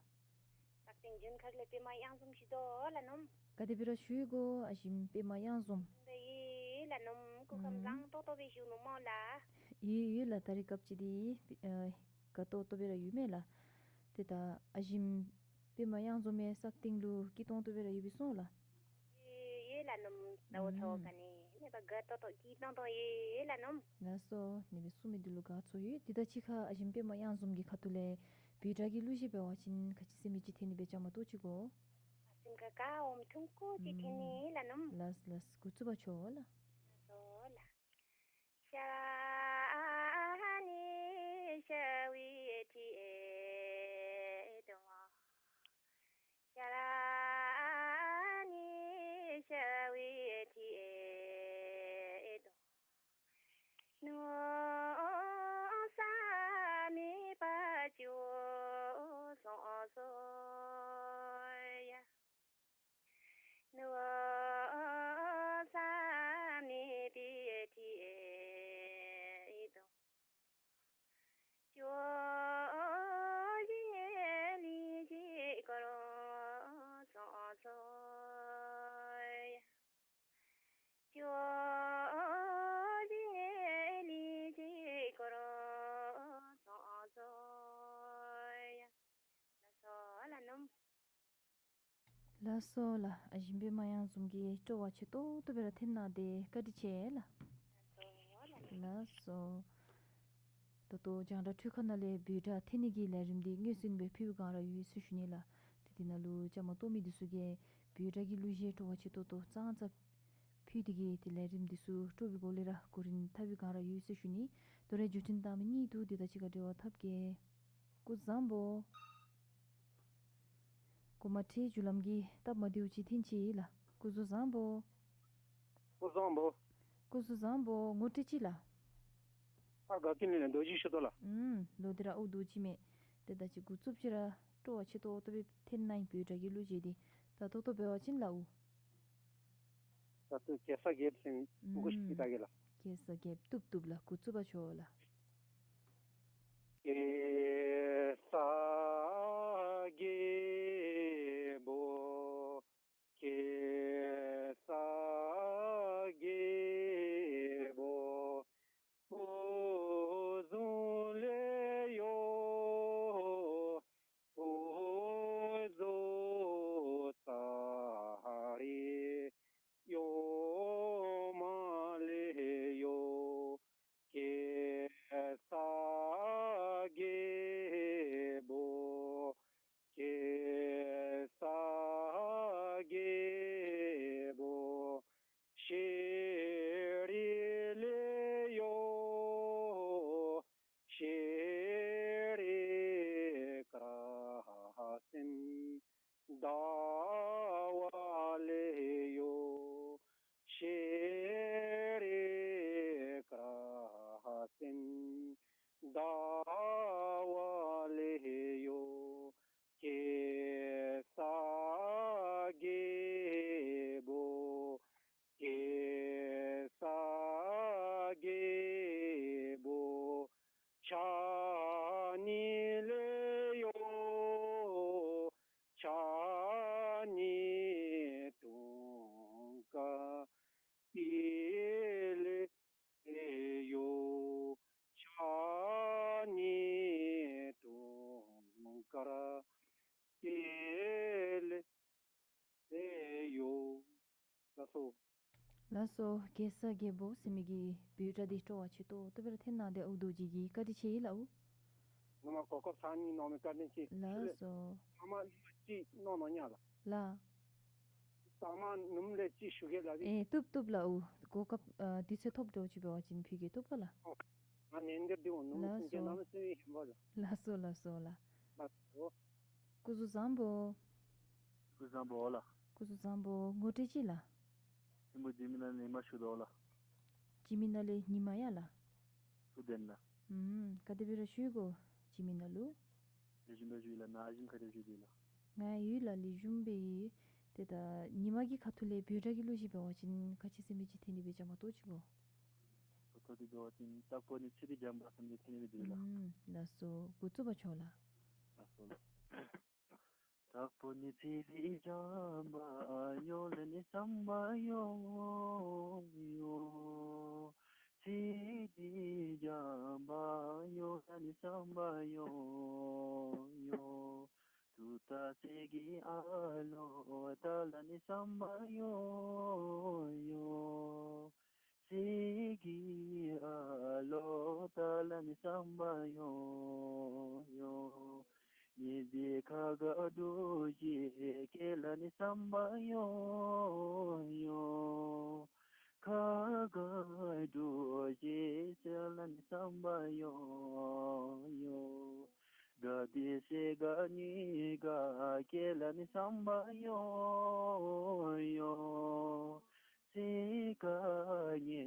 སག་སྟེང་ལྗོན་ཁ་ལས་པདྨ་གཡང་འཛོམས་ཞུ་དོ་ལགས་ནོམ། ག་དེ་སྦེ་ར་བཞུགས་ཡི་གོ་ཨ་ཞིམ་པདྨ་གཡང་འཛོམས། ཡོད་ལགས་ནོམ། སྐུ་ཁམས་ཨུམ་བཟང་ཏོག་ཏོ་སྦེ་བཞུགས་ནུག་སྨོ་ལགས། ཡོད་ཡོད་ལགས། ད་རེས་སྐབས་ཅིག་འདི་ཨ་དགའ་ཏོག་ཏོ་སྦེ་ར་ཡོད་མས་ལགས། ཏེ་ད་ཨ་ཞིམ་པདྨ་གཡང་འཛོམས་མའི་སག་སྟེང་ལུ་སྐྱིད་ཏོང་ཏོ་སྦེ་ར་ཡོད་པས་སོང་ལགས། ཡོད་ཡོད་ལགས་ནོམ། ལཱ་འོག་ཚ་འོག་ཨུམ་ག་ནི་མེད་པར་དགའ་ཏོག་ཏོ་སྐྱིད་ཏོང་ཏོ་ཡོད་ལགས་ནོམ། ལགས་སོ། ཨ་ནི་སྦེ་གསུང་མི་འདི་ལུ་དགའ་ཚོར་ཡོད། དེ་དང་གཅིག་ཁར་ཨ་ཞིམ་པདྨ་གཡང་འཛོམས་ཀྱི་ཁ་ཐུག་ལས་འབོད་སྒྲ་གི་གླུ་གཞས་འབད་བ་ཅིན་ག་ཅི་ཟེར་མི་ཅིག་ཐོན་ནི་སྦེ་བཅའ་མར་གཏོགས་ཅི་གོ། ཨ་ཞིམ་ཁ་ཁ་འོམ་ཐུང་ཀུ་ཅིག་ཐོན་ནི་ལགས་ནོམ། ལགས་ལགས། འགོ་བཙུགས་པར་ཞུ་ལགས། ལགས་སོ་ལགས། ཤ་ར་ནི་ཤ་བའི་ཐིག་དོ། ཤ་ར་ནི་ཤ་བའི་ཐིག་དོ། ནོར་ས་མེད་པར་བྱོག་སོང་ཟེར་ཡ། ནོར་ས་མེད་པའི་ཐིག་དོ། བྱོག་བཞིན་ལས་བྱེད་དཀོར་སོང་ཟེར་ཡ། བྱོག་བཞིན་ལས་བྱེད་དཀོར་སོང་ཟེར་ཡ། ལགས་སོ་ལགས་ནོམ། ལགས་སོ་ལགས། ཨ་ཞིམ་པདྨ་གཡང་འཛོམས་ཀྱིས་སྤྲོ་བ་ཆེ་ཏོག་ཏོ་སྦེ་ར་འཐེན་གནང་སྟེ་བཀའ་དྲིན་ཆེ་ལགས། ལགས་སོ། ད་ལྟོ་རྒྱང་བསྒྲགས་འཕྲུལ་ཁང་ནང་ལས་འབོད་སྒྲ་འཐེན་ནི་གི་ལས་རིམ་འདི་སྔོན་སུ་ནི་སྦེ་ཕུལ་བའི་བསྒང་ར་ཡོད་ཟེར་ཞུ་ནི་ལགས། ཏེ་དེ་ནང་ལུ་བཅའ་མར་གཏོགས་མི་འདི་ཚུ་གིས་འབོད་སྒྲ་གི་གླུ་གཞས་སྤྲོ་བ་ཆེ་ཏོག་ཏོ་ཙང་ཙ་ཕུལ་ཏེ་གི་ཏེ་ལས་རིམ་འདི་ཚུ་སྤྲོ་བའི་སྒོ་ལས་ར་གོ་རིམ་འཐབ་པའི་བསྒང་ར་ཡོད་ཟེར་ཞུ་ནི། དོ་རུང་བརྒྱུད་འཕྲིན་གཏང་མི་གཉིས་འདུག། དེ་དང་གཅིག་ཁར་འབྲེལ་བ་འཐབ་གེ། སྐུ་གཟུགས་བཟང་པོ། འགོ་མ་ཁྲིད་རྒྱུ་ལམ་གྱི་སྟབས་མ་བདེཝ་ཅིག་ཐོན་ཅི་ལགས། སྐུ་གཟུགས་བཟང་པོ། སྐུ་གཟུགས་བཟང་པོ། སྐུ་གཟུགས་བཟང་པོ། ངོ་སྤྲོད་ཅིག་ལགས། ཨ་དགའ་སྐྱིད་ལས་རྡོ་རྗེ་ཞུ་དོ་ལགས། ཨུམ། ལོ་འདི་ར་འུ་སྡུག་ཅིག་མས། ཏེ་ད་ཅི་འགོ་བཙུགས་ཅི་ར་སྤྲོ་བ་ཆེ་ཏོག་ཏོ་སྦེ་ཐོན་གནང་ཡི། བོད་སྒྲ་གི་གླུ་གཞས་འདི་ད་ཏོག་ཏོ་འབད་བ་ཅིན་ལགས་འུ། ད་ལྟོ་གེ་སར་རྒྱལཔོ་ཟེར་མི་ཨུམ་གུ་ཞིག་ད་གེ་ལགས། གེ་སར་རྒྱལཔོ་བཏུབ་བཏུབ་ལགས། འགོ་བཙུགས་པར་ཞུ་ལགས། གེ་སར་རྒྱལ་པོ། གེ་སར་རྒྱལ་པོ། སྐུ་གཟུགས་ལེགས་ཡོད། སྐུ་གཟུགས་ཚར་རེ་གཡོན་མར་ལེགས་ཡོད། གེ་སར་རྒྱལ་པོ། གེ་སར་རྒྱལ་པོ། ཤེས་རིག་ལེགས་ཡོད། ཤེས་རིག་སྐར་སེམས་ཟླ་བ་ལེགས་ཡོད། ཤེས་རིག་སྐར་སེམས་ཟླ་བ་ལེགས་ཡོད། གེ་སར་རྒྱལ་པོ། གེ་སར་རྒྱལ་པོ། ཕྱག་ནི་ལེགས་ཡོད། ཕྱག་ནི་དུང་དཀར་ཏི་ལི་ཡོད། ཕྱག་ནི་དུང་དཀར་ཏི་ལི་ཡོད། ལགས་སོ། ལགས་སོ། གེ་སར་རྒྱལ་པོ་ཟེར་མི་གི་བོད་སྒྲ་འདི་སྤྲོ་བ་ཆེ་ཏོག་ཏོ་སྦེ་ར་ཐོན་གནང་སྟེ་འུ་སྡུག་ཅིག་གིས་བཀའ་དྲིན་ཆེ་ཡི་ལགས་འུ། ནུ་མ་གོ་སྐབས་ཚར་གཉིས་གནང་མི་བཀའ་དྲིན་ཆེ། ལགས་སོ། ཐ་མ་ནུ་མ་ཅིག་གནང་གནང་ཉག་ལགས། ལགས། ཐ་མ་ནུམ་ལས་ཅིག་ཞུ་གེ་ལགས། ཨེ་བཏུབ་བཏུབ་ལགས་འུ། གོ་སྐབས་ཨ་དུས་ཚོད་ཐོབ་འགྱོ་ཅིག་འབད་བ་ཅིན་ཕུལ་གེ། བཏུབ་ག་ལགས། ཨོ། ང་ནན་འདིར་འདི་འོང་ནུ་མ་ལགས་སོ། ཅིག་གནམ་མེད་ས་མེད་ཧིང་བ་ལགས། ལགས་སོ་ལགས་སོ་ལགས། ལགས་སོ། སྐུ་གཟུགས་བཟང་པོ། སྐུ་གཟུགས་བཟང་པོ་ལགས། སྐུ་གཟུགས་བཟང་པོ། ངོ་སྤྲོད་ཅིག་ལགས། ཐིམ་ཕུ་འཇིགས་མེད་ནང་ལས་ཉི་མ་ཞུ་དོ་ལགས། འཇིགས་མེད་ནང་ལས་ཉི་མ་ཡ་ལགས། ཐུགས་བདེན་ལགས། ཨུམ། ག་དེ་སྦེ་ར་བཞུགས་ཡི་གོ་འཇིགས་མེད་ནང་ལུ། ལེགས་ཤོམ་སྦེ་བཞུགས་ཡི་ལགས། ནཱ་གཞུང་ག་དེ་སྦེ་བཞུགས་ཡི་ལགས། ང་ཡུལ་ལ་ལེགས་ཤོམ་སྦེ་ཡོད། ཏེ་ད་ཉི་མ་གི་ཁ་ཐུག་ལས་བོད་སྒྲ་གི་གླུ་གཞས་འབད་བ་ཅིན་ག་ཅི་ཟེར་མི་ཅིག་ཐོན་ནི་སྦེ་བཅའ་མར་གཏོགས་ཅི་གོ། ཁ་ཐུག་འདི་འབད་བ་ཅིན་དྭགས་པོ་ནི་ཚེ་འདི་འཇམ་པ་ཟེར་མི་ཅིག་ཐོན་ནི་སྦེ་འདུག་ལགས། ཨུམ། ལགས་སོ། འགོ་བཙུགས་པར་ཞུ་ལགས། ལགས་སོ་ལགས། དྭགས་པོ་ནི་ཚེ་འདི་འཇམ་པ་ཡོད་ལགས་ནི་བསམ་པ་ཡོད་ཡོད། ཚེ་འདི་འཇམ་པ་ཡོད་ལགས་ནི་བསམ་པ་ཡོད་ཡོད། ཐུགས་ཐག་ཚེ་གི་ཨ་ལོ་ད་ལགས་ནི་བསམ་པ་ཡོད་ཡོད། ཚེ་གི་ཨ་ལོ་ད་ལགས་ནི་བསམ་པ་ཡོད་ཡོད། ངེ་འདི་ཁ་དགའ་སྡུག་བྱེད་སྐྱེ་ལགས་ནི་བསམ་པ་ཡོད་ཡོད། ཁ་དགའ་སྡུག་བྱེད་སྐྱེ་ལགས་ནི་བསམ་པ་ཡོད་ཡོད། དགའ་བདེ་སྐྱིད་དགའ་ནི་དགའ་སྐྱེ་ལགས་ནི་བསམ་པ་ཡོད་ཡོད། སྐྱིད་དགའ་ནི་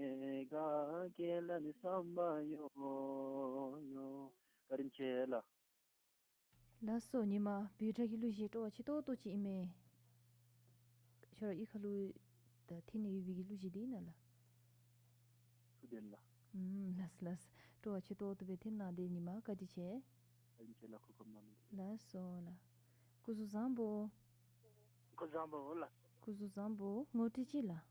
དགའ་སྐྱེ་ལགས་ནི་བསམ་པ་ཡོད་ཡོད། བཀའ་དྲིན་ཆེ་ལགས། ལགས་སོ། ཉི་མ་བོད་སྒྲ་གི་གླུ་གཞས་སྤྲོ་བ་ཆེ་ཏོག་ཏོ་ཅིག་ཨིན་མས། ཁྱོད་ར་གཡུས་ཁ་ལུ་ད་ཐོན་ནི་ཡོད་པའི་གི་གླུ་གཞས་འདི་ཨིན་ན་ལགས། ཐུགས་བདེན་ལགས། ཨུམ། ལགས་ལགས། སྤྲོ་བ་ཆེ་ཏོག་ཏོ་སྦེ་ཐོན་གནང་སྟེ་ཉི་མ་བཀའ་དྲིན་ཆེ། བཀའ་དྲིན་ཆེ་ལགས། གོ་སྐབས་གནང་མི་འདི། ལགས་སོ་ལགས། སྐུ་གཟུགས་བཟང་པོ། སྐུ་གཟུགས་བཟང་པོ་ལགས། སྐུ་གཟུགས་བཟང་པོ། ངོ་སྤྲོད་ཅིག་ལགས།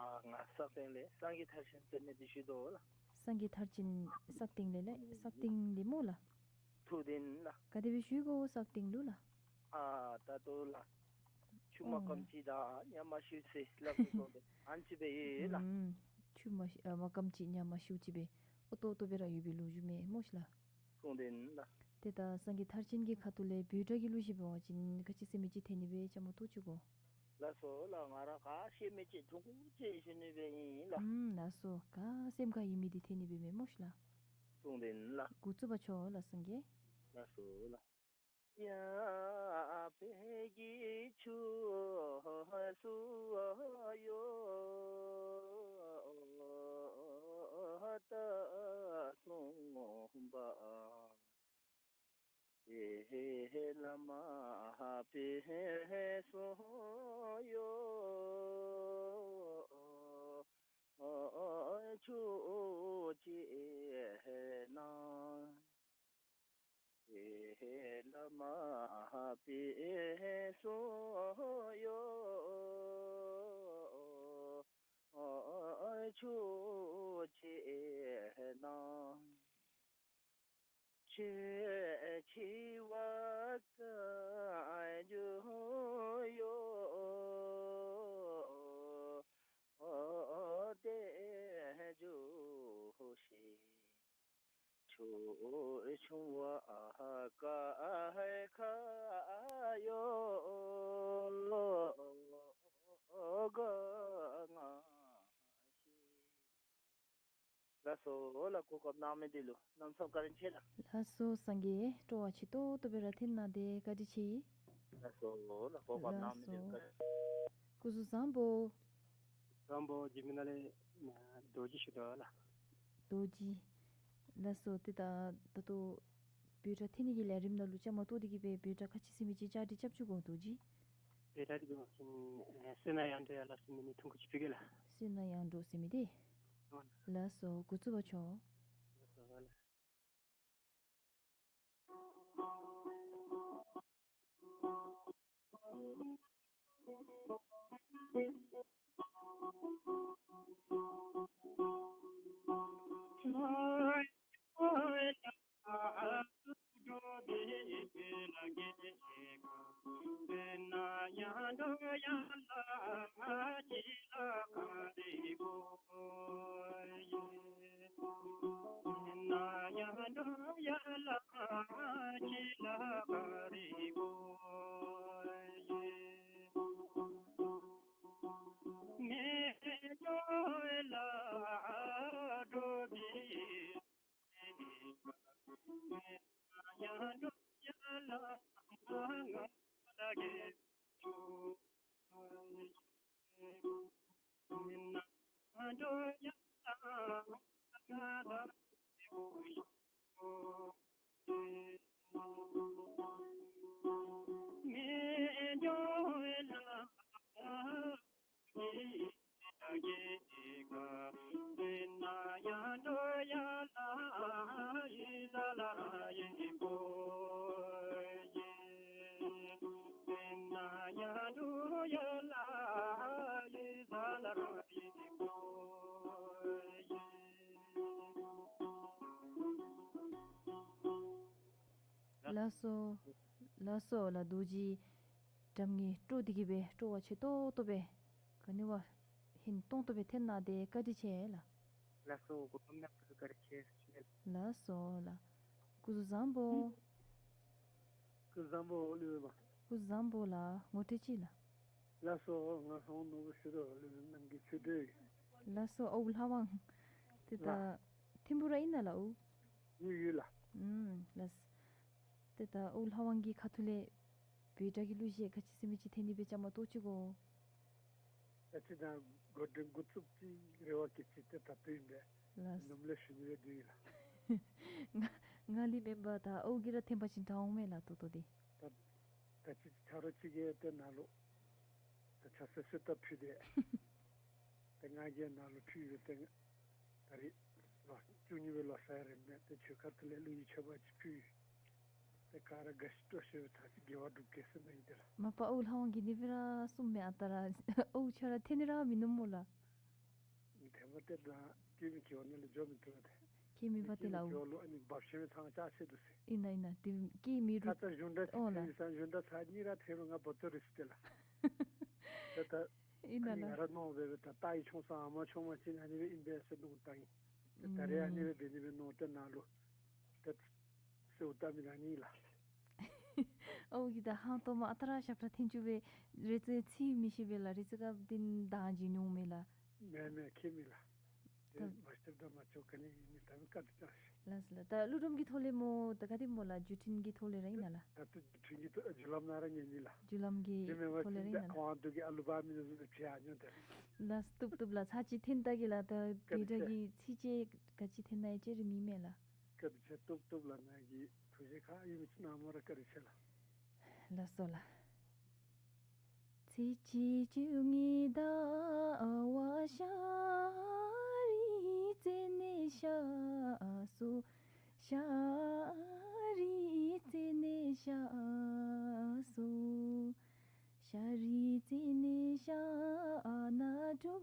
ཨ་ང་སག་སྟེང་ལས་སངས་རྒྱས་མཐར་ཕྱིན་ཟེར་མི་འདི་ཞུ་དོ་ལགས། སངས་རྒྱས་མཐར་ཕྱིན་སག་སྟེང་ལས་ལགས། སག་སྟེང་ལས་སྨོ་ལགས། ཐུགས་བདེན་ལགས། ག་དེ་སྦེ་བཞུགས་ཡི་གོ་སག་སྟེང་ལུ་ལགས། ཨ་ད་ལྟོ་ལགས། ཆུ་མ་ཨོ་སྐམ་ཅིག་དང་ཉ་མ་ཤིཝ་ཅིག་ལགས་སོ་སོ་སྦེ་ཨ་ནི་ཅིག་སྦེ་ཡོད་ལགས། ཨུམ། ཆུ་མ་ཤི་ཨ་མ་སྐམ་ཅིག་ཉ་མ་ཤིཝ་ཅིག་སྦེ་ཨོ་ཏོག་ཏོ་སྦེ་ར་ཡོད་པའི་ལོ་རྒྱུས་མས་སྨོ་ཤི་ལགས། གསུངས་དོན་ལགས། ཏེ་ད་སངས་རྒྱས་མཐར་ཕྱིན་གྱི་ཁ་ཐུག་ལས་བོད་སྒྲ་གི་གླུ་གཞས་འབད་བ་ཅིན་ག་ཅི་ཟེར་མི་ཅིག་ཐོན་ནི་སྦེ་བཅའ་མར་གཏོགས་ཅི་གོ། ལགས་སོ་ལགས། ང་ར་ག་ཤེས་མི་ཅིག་ཐུང་ཀུ་ཅིག་ཞུ་ནི་སྦེ་ཨིན་ལགས། ཨུམ། ལགས་སོ། ག་སེམས་ཁར་ཡོད་མི་འདི་ཐོན་ནི་སྦེ་མས་སྨོ་ཤི་ལགས། གསུངས་དོན་ལགས། འགོ་བཙུགས་པར་ཞུ་ལགས་སངས་རྒྱས། ལགས་སོ་ལགས། ཡར་འཕེལ་གྱི་ཕྱོགས་སུ་གཡོ་ད་སོང་པ། ཏེ་བླ་མ་དཔལ་གསུམ་གཡོ་ཕྱོགས་གཅིག་ན། ཏེ་བླ་མ་དཔལ་གསུམ་གཡོ་ཕྱོགས་གཅིག་ན། ཆོས་འཆད་པ་བཀའ་འགྱུར་གཡོ། དལ་འབྱོར་ཞིང་ཆོས་འབྱུང་བ་ཀ་ཁ་གཡོ། ག་ང་ཤེས། ལགས་སོ་ལགས། གོ་སྐབས་གནང་མི་འདི་ལུ་གནམ་མེད་ས་མེད་བཀའ་དྲིན་ཆེ་ལགས། ལགས་སོ་སངས་རྒྱས། སྤྲོ་བ་ཆེ་ཏོག་ཏོ་སྦེ་ར་འཐེན་གནང་སྟེ་བཀའ་དྲིན་ཆེ། ལགས་སོ་ལགས། གོ་སྐབས་གནང་མི་འདི་ལུ་བཀའ་དྲིན། སྐུ་གཟུགས་བཟང་པོ། བཟང་པོ། འཇིགས་མེད་ནང་ལས་རྡོ་རྗེ་ཞུ་དོ་ལགས། རྡོ་རྗེ། ལགས་སོ། ཏེ་ད་ད་ལྟོ་འབོད་སྒྲ་འཐེན་ནི་གི་ལས་རིམ་ནང་ལུ་བཅའ་མར་གཏོགས་ཏེ་གི་སྦེ་འབོད་སྒྲ་ག་ཅི་ཟེར་མི་ཅིག་བཅར་འདྲི་རྐྱབ་བཅུག་གོ་རྡོ་རྗེ། འབོད་སྒྲ་འདི་གོ་ཨ་བསོད་ནམས་གཡང་སྒྲོག་ཡར་ལ་སོང་མི་ནི་ཐུང་ཀུ་ཅིག་ཕུལ་གེ་ལགས། བསོད་ནམས་གཡང་སྒྲོག་ཟེར་མི་འདི། ལགས་སོ། འགོ་བཙུགས་པར་ཞུ། ལགས་སོ་ལགས། ལགས་སོ། ལགས་སོ་ལགས། རྡོ་རྗེ་འགྲམ་ངེ་སྤྲོ་སྟེ་གི་སྦེ་སྤྲོ་བ་ཆེ་ཏོག་ཏོ་སྦེ་ག་ནི་བ་ཧིང་སྟོང་ཏོ་སྦེ་འཐེན་གནང་སྟེ་བཀའ་དྲིན་ཆེ་ལགས། ལགས་སོ། གོ་སྐབས་གནང་བཀའ་དྲིན་ཆེ། ལགས་སོ་ལགས། སྐུ་གཟུགས་བཟང་པོ། སྐུ་གཟུགས་བཟང་པོ་ལགས། སྐུ་གཟུགས་བཟང་པོ་ལགས། ངོ་སྤྲོད་ཅིག་ལགས། ལགས་སོ། ང་ལྷ་དབང་ནོར་བུ་ཟེར་དོ་ལགས། གནམ་གྱི་ཆོས་སྒྲོན། ལགས་སོ། ཨའུ་ལྷ་དབང་། ཏེ་ད་ལགས། ཐིམ་ཕུ་ར་ཨིན་ན་ལགས་ཨའུ། ཡོད་ཡོད་ལགས། ཨུམ་ལགས། ཏེ་ད་ཨའུ་ལྷ་དབང་གི་ཁ་ཐུག་ལས་འབོད་སྒྲ་གི་གླུ་གཞས་ག་ཅི་ཟེར་མི་ཅིག་འཐེན་ནི་སྦེ་བཅའ་མར་གཏོགས་ཅི་གོ། ད་ཅི་ད་འགོ་འདྲེན་འགོ་བཙུགས་ཅིག་རེ་བ་བསྐྱེད་ཅི། ཏེ་ད་ལྟོ་ཨིན་པས། ལགས། ནུབ་ལས་ཞུ་ནི་སྦེ་སྡོད་ཡི་ལགས། ང་ང་ལས་མེན་པར་ད་ཨའུ་གིས་ར་འཐེན་པ་ཅིན་དྲག་འོང་མས་ལགས་ད་ལྟོ་འདི། ད་ད་ཅི་ཆ་རོགས་ཅིག་གིས་ཏེ་ནཱ་ལུ་ད་ཆ་ས་གསོལ་ཐབ་ཕུལ་ཏེ། ཏེ་ང་གིས་ནཱ་ལུ་ཕུལ་ཡི། ཏེ་ད་རིས་ལོ་བཅུ་གཉིས་པའི་ལོ་གསར་རེ་མས། ཏེ་ཁྱོད་ཁ་ཐུག་ལས་གླུ་གཞས་མཆོད་པ་ཅིག་ཕུལ་ཡི། ཏེ་ག་ར་དགའ་བཞིན་སྤྲོ་བཞིན་སྦེ་ད་ཅི་དགེ་བ་སྒྲུབ་གེ་ཟེར་མནོ་ཡི་ཏེ་ལགས། མ་པ་ཨའུ་ལྷ་དབང་གིས་ཨ་ནི་སྦེ་ར་གསུངམ་མས། ཨ་རྟག་ར་ཨའུ་ཁྱོད་ར་འཐེན་ནི་ར་མིན་ནུག་སྨོ་ལགས། འཐེན་པ་ཏེ་ད་སྐྱེ་མེད་སྐྱེ་བ་ནང་ལས་འགྱོ་མི་བཏུབ་ཏེ། སྐྱེ་མེད་པ་ཏེ་ལགས། སྐྱེ་མེད་སྐྱེ་བ་ལུ་ཨ་ནི་འབབ་ཆེན་ཚང་ཅ་ཆེ་འདུག་ཟེར། ཨིན་ན་ཨིན་ན། ཏེ་སྐྱེ་མེད་རུང་ཁ་ཙ་གཞུང་འབྲེལ་ཨོ་ལགས། ཐེབས་ས་གཞུང་འབྲེལ་ཚར་གཉིས་ར་ཐེབས་རུང་ང་འབོ་ཏོ་རེད་ཟེར་ཏེ་ལགས། ཏེ་ད་ཨིན་ན་ཨ་ནི་ལགས། ང་ར་མནོ་སྦེ་སྦེ་ད་རྟ་གི་མཆོང་ས་ཨ་མ་མཆོང་མ་ཅིན་ཨ་ནི་སྦེ་ཨིན་པས་ཟེར་མནོ་བཏང་ཡི། ད་རེས་ཨ་ནི་སྦེ་འབད་ནི་སྦེ་མནོ་སྟེ་ནཱ་ལུ་ཏེ་གསོལཝ་བཏབ་མི་ཨ་ནི་ལགས། ཨའུ་གིས་ད་ཧང་སྟོང་མ་ཨ་རྟག་ར་ཞབས་ཁྲ་འཐེན་བཅུག་པས། རེ་ཙི་ཚིག་མི་ཤེས་པས་ལགས། རེ་ཙི་སྐབས་འདི་འདང་བྱིན་འོང་མས་ལགས། མེན་མེན། ཁྱད་མེད་ལགས། ཏེ་ད་མ་ཤེསཔ་དང་མ་ཆོགཔ་ག་ནི་ཡང་མེད། ད་བཀའ་དྲིན་ཆེ། ལགས་སོ་ལགས། ད་ཀླུ་སྒྲུབ་ཀྱི་ཐོག་ལས་སྨོ་ད་ག་དེ་སྨོ་ལགས། བརྒྱུད་འཕྲིན་གྱི་ཐོག་ལས་ར་ཨིན་ན་ལགས། ད་ལྟོ་བརྒྱུད་འཕྲིན་གྱི་ཐོག་བརྒྱུད་ལམ་ནང་ར་ཉན་ནི་ལགས། བརྒྱུད་ལམ་གྱི་དེ་མེན་པ་ཐོག་ལས་ཅིག་ར་ཨིན་ན་ད་ལགས། ཁོང་དུ་གི་ཨ་ལུ་པ་མི་ནུ་ནུ་ཕྱི་ཨ་ཉོ་དེ། ལགས་སོ་བཏུབ་བཏུབ་ལགས། ཚར་གཅིག་འཐེན་ད་གེ་ལགས། ད་བཀྲིན་བཀྲིན་གྱི་ཚིགས་བཅད་ག་ཅི་འཐེན་ན་ཡང་ཅིག་ར་མི་མེད་ལགས། བཀྲིན་བཀྲིན་བཏུབ་བཏུབ་ལགས། ནཱ་གི་ཐུགས་རྗེ་ཁག་ཡོད་མི་ཅིག་གནང་མོ་ར་བཀྲིན་བཀྲིན་ལགས། ལགས་སོ་ལགས། ཚེས་བཅུ་གཉིས་ཟླ་བ་ཤར་རི་རྩེ་ནས་ཤར་སོང་། ཤར་རི་རྩེ་ནས་ཤར་སོང་། ཤར་རི་རྩེ་ནས་ཤར་ནས་འགྲོ་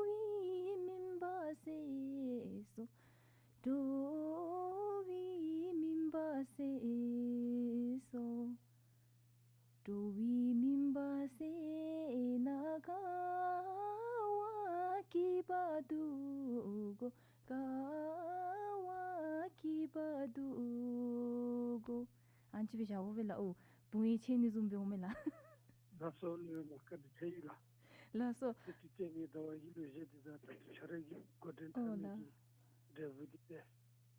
བའི་མུན་པ་སེལ་སོང་། འགྲོ་བའི་མུན་པ་སེལ་སོང་། འགྲོ་བའི་མུན་པ་སེལ་ནས་དགའ་བ་སྐྱིད་པ་འདུ་གོ། དགའ་བ་སྐྱིད་པ་འདུ་གོ། ཨ་ནི་ཅིག་སྦེ་བཞག་འོང་པས་ལགས། ཨོ་བུང་ཡིག་ཆད་ནི་བཟུམ་སྦེ་འོང་མས་ལགས། ལགས་སོ་ལགས། བཀྲིན་བཀྲིན་ལགས། ལགས་སོ། ཏེ་ཏེ་ཏེ་ངེའི་ཟླ་བ་ཡི་གླུ་གཞས་འདི་དང་ད་ལྟོ་ཁྱོད་ར་གི་འགོ་འདྲེན་འཐབ་ཨོ་མི་ལགས། གི་འབྲས་བུ་འདི་ཏེ་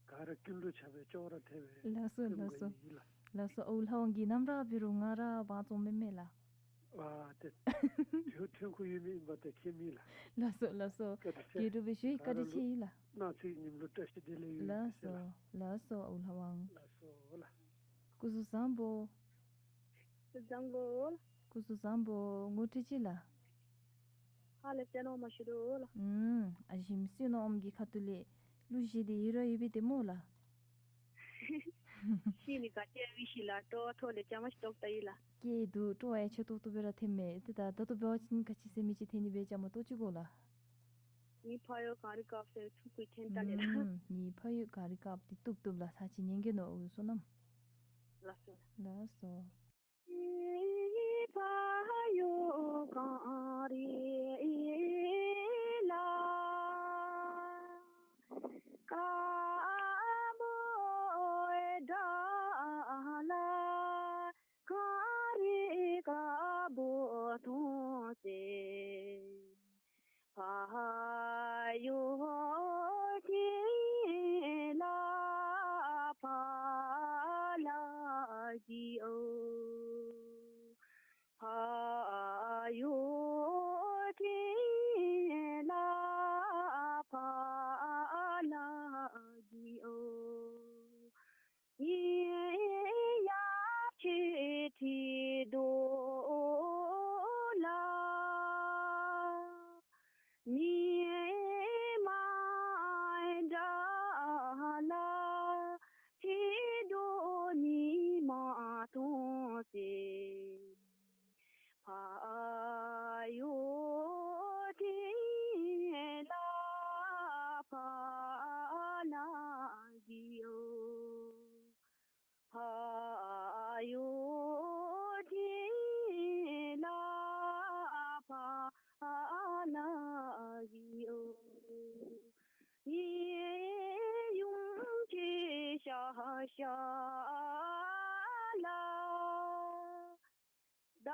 ག་ར་ཀུན་ལུ་ཆགས་པའི་ཅོག་ར་འཐད་པའི་ལགས་སོ་ལགས་སོ། ཡིན་ལགས། ལགས་སོ། ཨོ་ལྷ་དབང་གིས་ནམ་ར་འབད་རུང་ང་ར་བང་བཙོང་མི་མེད་ལགས། ཨ་ཏེ་ཐོན་ཐོན་ཁུངས་ཡོད་མི་ཨིན་པ་ཏེ་ཁྱད་མེད་ལགས། ལགས་སོ་ལགས་སོ། བཀྲིན་བཀྲིན། དགེ་ཕྲུག་སྦེ་བཞུགས་ཡི། བཀྲིན་ཆེ་ཡི་ལགས། གནངས་ཚེ་ཉིནམ་ལུ་བཀྲ་ཤིས་བདེ་ལེགས་ཡོད་ཟེར་ལགས། ལགས་སོ་ལགས་སོ། ཨོ་ལྷ་དབང་། ལགས་སོ་ལགས། སྐུ་གཟུགས་བཟང་པོ། བཟང་པོ། སྐུ་གཟུགས་བཟང་པོ། ངོ་སྤྲོད་ཅིག་ལགས། ཧ་ལས་བསོད་ནམས་མ་ཞུ་དོ་ལགས། ཨུམ་ཨ་ཞིམ་བསོད་ནམས་ཨོམ་གྱི་ཁ་ཐུག་ལས་གླུ་གཞས་འདི་ཡོད་ར་ཡོད་པས་ཏེ་སྨོ་ལགས། ཤེས་ནི་ག་ཅི་ཡང་མི་ཤེས་ལགས། སྤྲོ་བ་ཐོག་ལས་བཅའ་མར་ཞིག་གཏོགས་ལྟ་ཡི་ལགས། སྐད་འདི་སྤྲོ་བ་ཡང་ཆེ་ཏོག་ཏོ་སྦེ་ར་འཐེན་མས། ཏེ་ད་ད་ལྟོ་འབད་བ་ཅིན་ག་ཅི་ཟེར་མི་ཅིག་འཐེན་ནི་སྦེ་བཅའ་མར་གཏོགས་ཅི་གོ་ལགས། ངེའི་ཕ་ཡུལ་གངས་རི་དཀར་པོ་ཟེར་ཐུགས་ཁུར་འཐེན་ད་ལས་ལགས། ཨུམ་ངེའི་ཕ་ཡུལ་གངས་རི་དཀར་པོ་འདི་བཏུབ་བཏུབ་ལགས། ཚར་གཅིག་ཉན་གེ་ནོ། ཨོ་བསོད་ནམས། ལགས་སོ་ལགས། ལགས་སོ། ངེའི་ཕ་ཡུལ་གངས་རི་ལ་དཀར་པོའི་དགྲ་ལ། གངས་རི་དཀར་པོ་མཐོང་ཚེ། ཕ་ཡུལ་ཀུན་ལ་ཕ་ལགས་ཀྱིས་ཨོ། ཕ་ཡུལ་ཀུན་ལ་ཕ་ལགས་ཀྱིས་ཨོ། ངེའི་ཡབ་ཆེན་ཁྲི་གདུགས་ལ། ཉི་མ་འདྲ་ལ་ཁྲི་གདུགས་ཉི་མ་མཐོང་ཚེ། ཕ་ཡུལ་ཀུན་ལ་ཕ་ལགས་ཀྱིས་ཨོ། ཕ་ཡུལ་ཀུན་ལ་ཕ་ལགས་ཀྱིས་ཨོ། ངེའི་ཡུམ་གྱི་ཤ་ཤ་ལ། ཟླ་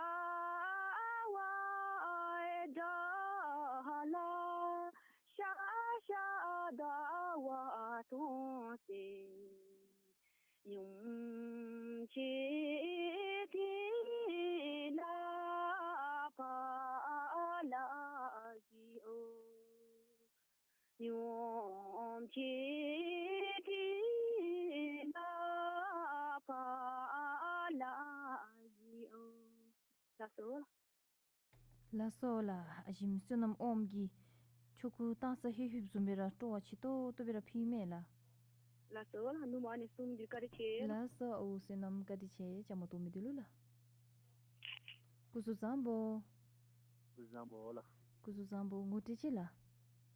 བ་འདྲ་ལ་ཤ་ཤ་ཟླ་བ་མཐོང་ཚེ། ཡུམ་ཆེན་ཀུན་ལ་ཕ་ལགས་ཀྱིས་ཨོ། ཡུམ་ཆེན་ཀུན་ལ་ཕ་ལགས་ཀྱིས་ཨོ། ལགས་སོ་ལགས། ལགས་སོ་ལགས། ཨ་ཞིམ་བསོད་ནམས་ཨོམ་གྱིས་ཆོ་ག་གཏང་ས་ལྷོད་ལྷོདཔ་བཟུམ་སྦེ་ར་སྤྲོ་བ་ཆེ་ཏོག་ཏོ་སྦེ་ར་ཕུལ་མས་ལགས། ལགས་སོ་ལགས། ནུབ་མོ་ཨ་ནི་གསུམ་འདི་བཀྲིན་ཆེ་ལགས། ལགས་སོ། ཨོ་བསོད་ནམས་བཀྲིན་ཆེ། བཅའ་མར་གཏོགས་མི་འདི་ལུ་ལགས། སྐུ་གཟུགས་བཟང་པོ། སྐུ་གཟུགས་བཟང་པོ་ལགས། སྐུ་གཟུགས་བཟང་པོ། ངོ་སྤྲོད་ཅིག་ལགས།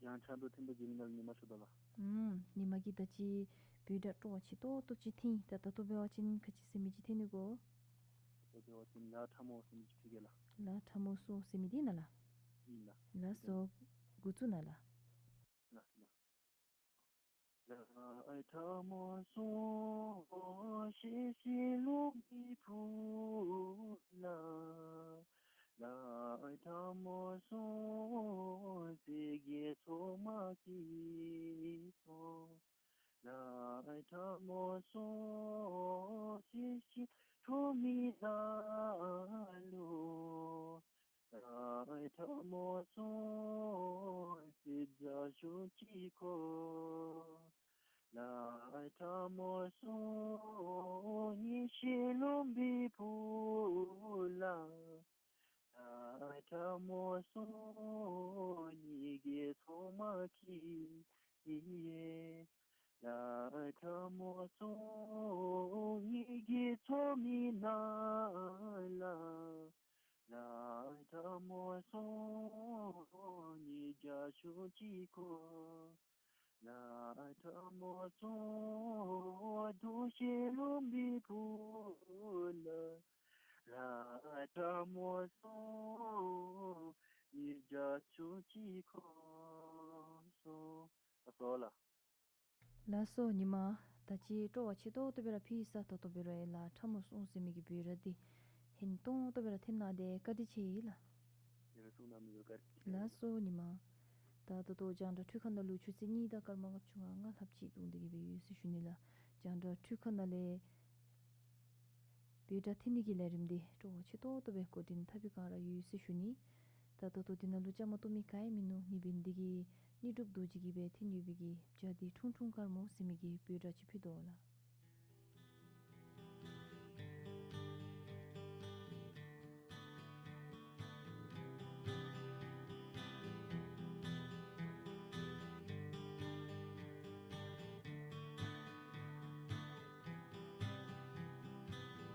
ཡང་ཆ་རྡོ་ཐིམ་པ་གི་རིང་ལ་ཉི་མ་ཞུ་དོ་ལགས། ཨུམ་ཉི་མ་གིས་ད་ཅི་འབོད་སྒྲ་སྤྲོ་བ་ཆེ་ཏོག་ཏོ་ཅིག་འཐེན། ད་ད་ལྟོ་འབད་བ་ཅིན་ག་ཅི་ཟེར་མི་ཅིག་འཐེན་ནི་གོ། ད་ལྟོ་འབད་བ་ཅིན་ལཱ་ཁྲ་མོ་ཟེར་མི་ཅིག་ཕུལ་གེ་ལགས། ལཱ་ཁྲ་མོ་སོང་ཟེར་མི་འདི་ཨིན་ན་ལགས། ཨིན་ལགས། ལགས་སོ། འགོ་བཙུགས་གནང་ལགས། ལགས་སོ་ལགས། ལཱ་ཁྲ་མོ་སོང་ཤེས་ཤེས་ལོང་གི་ཕུ་ལ། ལཱ་ཁྲ་མོ་སོང་ཟེར་གྱི་ཚོད་མ་གི་སོང་། ལྷ་ཁྲ་མོ་སོང་སི་སི་ཁྲོ་མི་ནང་ལུ། ལྷ་ཁྲ་མོ་སོང་སི་རྒྱ་ཆུང་ཅིག་ཁོ། ལྷ་ཁྲ་མོ་སོང་ཉི་ཤུ་ལུམ་བི་བུ་ལ། ལྷ་ཁྲ་མོ་སོང་ཉི་གི་ཚོ་མ་ཁི་ཡེ། ལྷ་ཁྲ་མོ་སོང་ཉི་གི་ཚོ་མི་ནང་ལ། ལྷ་ཁྲ་མོ་སོང་ཉི་རྒྱ་ཆུང་ཅིག་ཁོ། ལྷ་ཁྲ་མོ་སོང་དུ་ཤེ་ལུམ་བི་བུ་ལ། ལྷ་ཁྲ་མོ་སོང་ཉི་རྒྱ་ཆུང་ཅིག་ཁོ་སོང་། ལགས་སོ་ལགས། ལགས་སོ་ཉི་མ། ད་ཅི་སྤྲོ་བ་ཆེ་ཏོག་ཏོ་སྦེ་ར་ཕུལ་ཡི་ས། ད་ལྟོ་འབད་རུང་ལྷ་ཁྲ་མོ་སོང་ཟེར་མི་གི་འབོད་སྒྲ་འདི་སྙན་ཏོང་ཏོ་སྦེ་ར་ཐོན་གནང་སྟེ་བཀའ་དྲིན་ཆེ་ལགས། ཡང་གསུང་གནང་མི་ལུ་བཀའ་དྲིན་ཆེ། ལགས་སོ་ཉི་མ། ད་ད་ལྟོ་རྒྱང་བསྒྲགས་འཕྲུལ་ཁང་ནང་ལུ་ཆུ་ཚོད་གཉིས་དང་སྐར་མ་ལྔ་བཅུ་ང་ལྔ་ལྷགཔ་ཅིག་བརྡུངས་ཏེ་གི་སྦེ་ཡོད་ཟེར་ཞུ་ནི་ལགས། རྒྱང་བསྒྲགས་འཕྲུལ་ཁང་ནང་ལས་འབོད་སྒྲ་ཐོན་ནི་གི་ལས་རིམ་འདི་སྤྲོ་བ་ཆེ་ཏོག་ཏོ་སྦེ་འགོ་འདྲེན་འཐབ་པའི་བསྒང་ར་ཡོད་ཟེར་ཞུ་ནི། ད་ད་ལྟོ་འདི་ནང་ལུ་བཅའ་མར་གཏོགས་མི་ག་ཡང་མིན་ནུག། ནི་འབདན་འདི་གི་དངོས་གྲུབ་རྡོ་རྗེ་གིས་སྦེ་འཐེན་ཡོད་པའི་གི་བྱ་འདི་ཁྲུང་ཁྲུང་དཀར་མོ་ཟེར་མི་གི་འབོད་སྒྲ་ཅིག་ཕུལ་དོ་ལགས།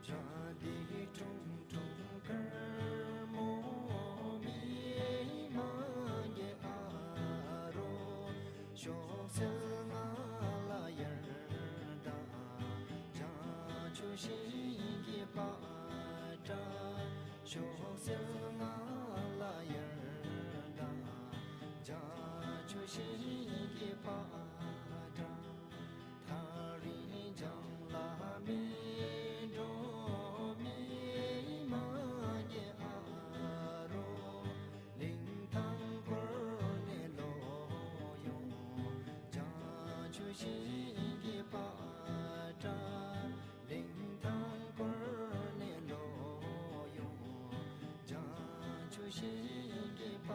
བྱ་འདི་ཁྲུང་ཁྲུང་དཀར་མོ་མི་མང་གི་ཨ་རོགས། ཤོག་སེར་ང་ལ་ཡར་དང་། བྱང་ཆུབ་ཤིང་གི་པ་ཏྲ། ཤོག་སེར་ང་ལ་ཡར་དང་། བྱང་ཆུབ་ཤིང་གི་པ་ཏྲ། ཐག་རིང་བྱང་ལ་མི་འགྲོ་མི་མང་གི་ཨ་རོགས། གླིང་ཐང་བསྐོར་ནས་ལོག་ཡོང་། བྱང་ཆུབ་ཤིང་གི་པ་ཏྲ། གླིང་ཐང་བསྐོར་ནས་ལོག་ཡོང་། བྱང་ཆུབ་ཤིང་གི་པ་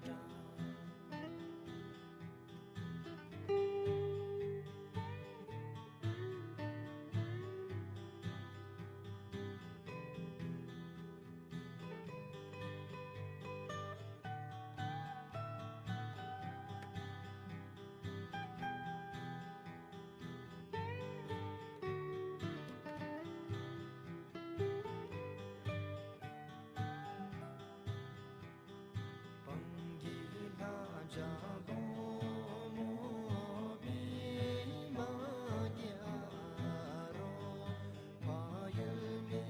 ཏྲ། སྤང་གི་ལྷ་བྱ་སྒོ་མོ་མི་མང་གི་ཨ་རོགས། བག་ཡོད་མིན་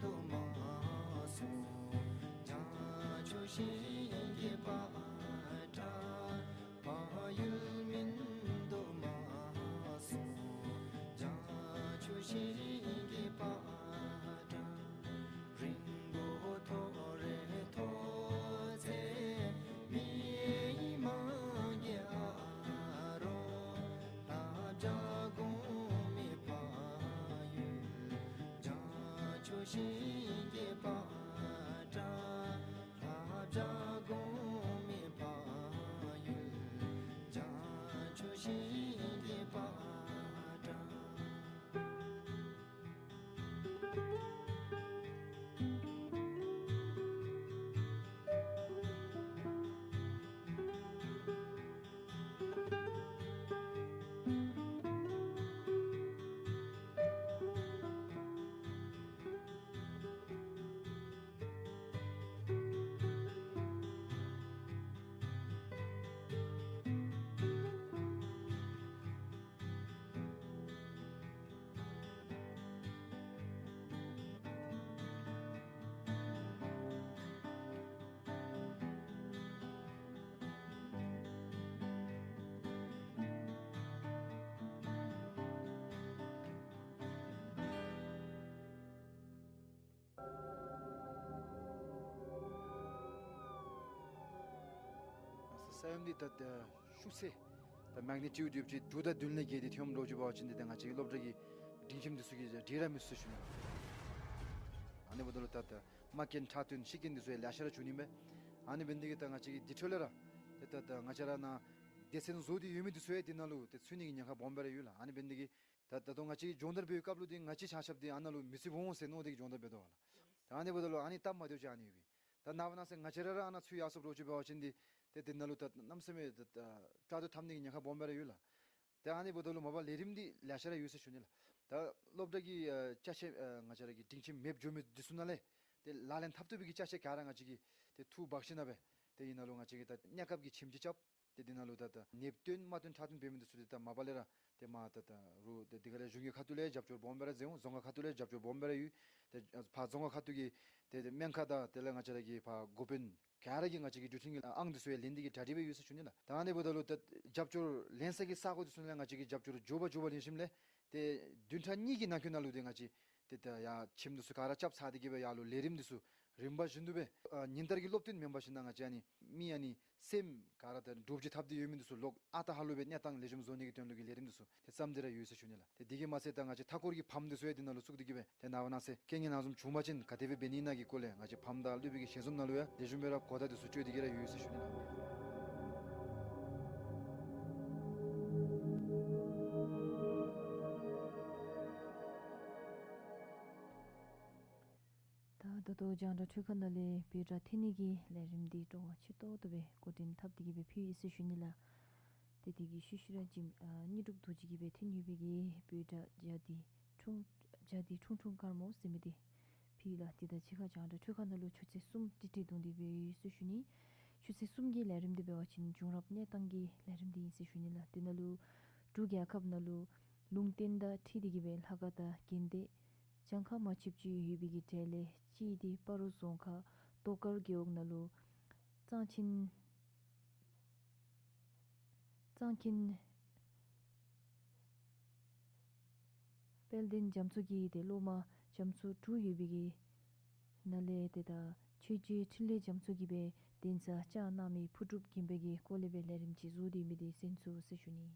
འདུག་མ་གསུང་། བྱང་ཆུབ་ཤིང་གི་པ་ཏྲ། བག་ཡོད་མིན་འདུག་མ་གསུང་། བྱང་ཆུབ་ཤིང་གི་པ་ཏྲ། རིང་པོ་ཐོ་རེ་ཐོ་ཚེ་མི་མང་གི་ཨ་རོགས། ལྷ་བྱ་སྒོ་མོ་མི་བག་ཡོད། བྱང་ཆུབ་ཤིང་གི་པ་ཏྲ། ལྷ་བྱ་སྒོ་མོ་མི་བག་ཡོད། བྱང་ཆུབ་ཤིང་གི་པ་ཏྲ། ས་ཡོམ་འདི་ད་ལྟོ་ཤུགས་ཆེ། ད་ མེག་ནི་ཊིའུཌ་ཡོདཔ་ཅིག་དྲུག་དང་བདུན་ལས་བརྒལ་ཏེ་ཐོནམ་འདྲཝ་ཅིག་འབད་བ་ཅིན་འདི་ད་ང་བཅས་ཀྱི་སློབ་གྲྭ་གི་སྒྲིང་ཁྱིམ་འདི་ཚུ་གི་སྒྲིང་ར་མི་ཚུགས་ཟེར་ཞུ་ནི། ཨ་ནི་འབདཝ་ད་ལུ་ད་ད་མ་རྐྱེན་ཁྲག་ཐུན་ཤི་རྐྱེན་འདི་ཚུ་ཡང་ལེ་ཤ་ར་བྱུང་ནི་མས། ཨ་ནི་འབད་ནི་དེ་གིས་ད་ང་བཅས་ཀྱིས་འདི་འཕྲོ་ལས་ར་ཏེ་ད་ད་ང་བཅས་ར་ནཱ་སྡེ་ཚན་བཟོ་སྟེ་ཡོད་མི་འདི་ཚུ་ཡང་འདི་ནང་ལུ་ཏེ་ཚུད་ནི་གི་ཉེན་ཁ་སྦོམ་སྦེ་ར་ཡོད་ལགས། ཨ་ནི་འབད་ནི་དེ་གིས་ད་ད་ལྟོ་ང་བཅས་ཀྱིས་སྦྱོང་བརྡར་འབད་བའི་སྐབས་ལུ་འདི་ང་བཅས་ཆ་ཁྱབ་འདི་ཨ་ནཱ་ལུ་མི་ཚུད་འོང་ཟེར་མནོ་སྟེ་གིས་སྦྱོང་བརྡར་འབད་དོ་ལགས། ད་ཨ་ནི་འབདཝ་ད་ལུ་ཨ་ནི་སྟབས་མ་བདེཝ་ཅིག་ཨ་ནི་ཡོད་པས། ད་ནངས་པ་གནངས་ཚེ་ང་བཅས་ར་ར་ཨ་ནཱ་ཚུད་ཡར་སོངམ་འདྲཝ་ཅིག་འབད་བ་ཅིན་འདི་ཏེ་འདི་ནང་ལུ་ད་གནམ་མེད་ས་མེད་ད་ད་བཀྲག་མདོག་འཐབ་ནི་གི་ཉེན་ཁ་སྦོམ་སྦེ་ར་ཡོད་ལགས། ད་ཨ་ནི་འབདཝ་ད་ལུ་མ་པ་ལས་རིམ་འདི་ལེ་ཤ་ར་ཡོད་ཟེར་ཞུ་ནི་ལགས། ད་སློབ་གྲྭ་གི་ཨ་ཅ་ཆས་ཨ་ང་བཅས་ར་གི་སྒྲིང་ཁྱིམ་མེདཔ་འགྱོ་མི་འདི་ཚུ་ནང་ལས་ཏེ་ལག་ལེན་འཐབ་བཏུབ་པའི་གི་ཅ་ཆས་ག་ར་ང་བཅས་ཀྱིས་ཏེ་འཐུ་འབག་ཞིནམ་ལས་ཏེ་འདི་ནང་ལུ་ང་བཅས་ཀྱིས་ད་གནས་སྐབས་ཀྱི་ཁྱིམ་ཅིག་རྐྱབ། ཏེ་འདི་ནང་ལུ་ད་ད་ནདཔ་བཏོན་མ་བཏོན་ཁྲག་ཐུན་འབད་མི་འདི་ཚུ་ཏེ་ད་མ་པ་ལས་ར་ཏེ་མ་ད་ད་རུང་ཏེ་འདི་ག་ལས་གཞུང་གི་ཁ་ཐུག་ལས་རྒྱབ་སྐྱོར་སྦོམ་སྦེ་ར་མཛད་འོང་། རྫོང་ཁག་ཁ་ཐུག་ལས་རྒྱབ་སྐྱོར་སྦོམ་སྦེ་ར་ཡོད། ཏེ་ཕར་རྫོང་ཁག་ཁ་ཐུག་གི་ཏེ་ཏེ་སྨན་ཁང་དང་དེ་ལས་ང་བཅས་ར་གི་ཕར་འགོ་དཔོན་ག་ར་གིས་ང་བཅས་ཀྱི་འགྲུལ་འཕྲིན་གྱི་ཨང་འདི་ཚུ་ཡང་ལེན་ཏེ་གིས་གྲ་སྒྲིག་སྦེ་ཡོད་ཟེར་ཞུ་ནི་ལགས། ད་ཨ་ནི་འབདཝ་ད་ལུ་ད་རྒྱབ་སྐྱོར་ལེན་ས་གི་ས་གོ་འདི་ཚུ་ནང་ལས་ང་བཅས་ཀྱིས་རྒྱབ་སྐྱོར་མགྱོགས་པ་མགྱོགས་པ་ལེན་ཞིནམ་ལས་ཏེ་བདུན་ཕྲག་གཉིས་ཀྱི་ནང་འཁོད་ནང་ལུ་ཏེ་ང་བཅས་ཏེ་ད་ཡར་ཁྱིམ་འདི་ཚུ་ག་ར་རྐྱབ་ཚར་ཏེ་གིས་སྦེ་ཡར་ལུ་ལས་རིམ་འདི་ཚུ་རིམ་པ་བཞིན་དུ་སྦེ་ཨ་ཉིན་ལྟར་གྱི་སློབ་སྟོན་མེན་པར་ཞིན་ན་ང་བཅས་ཨ་ནི་མི་ཨ་ནི་སེམས་ག་ར་ད་འདྲོག་བྱེལ་འཐབ་སྟེ་ཡོད་མི་འདི་ཚུ་ལོག་ཨ་རྟག་ཧ་ལུགས་སྦེ་གནས་སྟངས་ལེགས་ཤོམ་བཟོ་ནི་གི་དོན་ལུ་གི་ལས་རིམ་འདི་ཚུ་ཏེ་བརྩམས་ཏེ་ར་ཡོད་ཟེར་ཞུ་ནི་ལགས། ཏེ་འདི་གིས་མ་ཚད་ད་ང་བཅས་མཐའ་འཁོར་གྱི་ཕམ་འདི་ཚུ་ཡང་འདི་ནང་ལུ་བཙུགས་ཏེ་གིས་སྦེ་ཏེ་ནངས་པ་གནངས་ཚེ་རྐྱེན་ངན་སྣ་འཛོམས་བྱུང་པ་ཅིན་ག་དེ་སྦེ་འབད་ནི་ཨིན་ན་གི་སྐོར་ལས་ང་བཅས་ཕམ་དང་སློབ་དཔོན་གྱི་ཞལ་འཛོམས་ནང་ལུ་ཡང་ལེགས་ཤོམ་སྦེ་ར་གོ་བརྡ་འདི་ཚུ་བསྐྱོད་དེ་གིས་ར་ཡོད་ཟེར་ཞུ་ནི་ལགས། ད་ད་ལྟོ་རྒྱང་བསྒྲགས་འཕྲུལ་ཁང་ནང་ལས་བོད་སྒྲ་འཐེན་ནི་གི་ལས་རིམ་འདི་སྤྲོ་བ་ཆེ་ཏོག་ཏོ་སྦེ་འགོ་འདྲེན་འཐབ་སྟེ་གིས་སྦེ་ཕུལ་ཡི་ཟེར་ཞུ་ནི་ལགས། ཏེ་དེ་གི་ཤུལ་ཤུལ་ར་འཇིམ་ཨ་དངོས་གྲུབ་རྡོ་རྗེ་གིས་སྦེ་འཐེན་ཡོད་པའི་གི་བོད་སྒྲ་བརྒྱ་འདི་འཁྲུངས་བརྒྱ་འདི་འཁྲུངས་འཁྲུངས་དཀར་མོ་ཟེར་མི་འདི་ཕུལ་ཡི་ལགས། ཏེ་ད་ཕྱི་ཁ་རྒྱང་བསྒྲགས་འཕྲུལ་ཁང་ནང་ལུ་ཆུ་ཚོད་གསུམ་ཏིག་ཏིག་བརྡུངས་ཏེ་སྦེ་ཡོད་ཟེར་ཞུ་ནི། ཆུ་ཚོད་གསུམ་གྱི་ལས་རིམ་འདི་འབད་བ་ཅིན་བྱུང་རབས་གནས་སྟངས་ཀྱི་ལས་རིམ་འདི་ཨིན་ཟེར་ཞུ་ནི་ལགས། དེ་ནང་ལུ་འབྲུག་རྒྱལ་ཁབ་ནང་ལུ་ལུང་བསྟན་དང་འཁྲིལ་ཏེ་གིས་སྦེ་ལྷ་ཁང་དང་དགོན་སྡེ་གྱངས་ཁ་མ་ཆོདཔ་ཅིག་ཡོད་པའི་གི་གྲས་ལས་གཅིག་འདི་སྤ་རོ་རྫོང་ཁག་རྡོ་དཀར་རྒེད་འོག་ནང་ལུ་གཙང་ཆེན་གཙང་ཆེན་དཔལ་ལྡན་རྒྱ་མཚོ་གི་ཏེ་སློབ་མ་རྒྱ་མཚོ་དྲུག་ཡོད་པའི་གི་ནང་ལས་ཏེ་ད་ཆོས་རྗེ་འཕྲིན་ལས་རྒྱ་མཚོ་གིས་སྦེ་གདན་ས་བཅགས་གནང་མི་ཕུར་སྒྲུབ་དགོན་པ་གི་སྐོར་ལས་སྦེ་ལས་རིམ་ཅིག་བཟོ་སྟེ་ཡོད་མི་འདི་གསན་ཚུགས་ཟེར་ཞུ་ནི།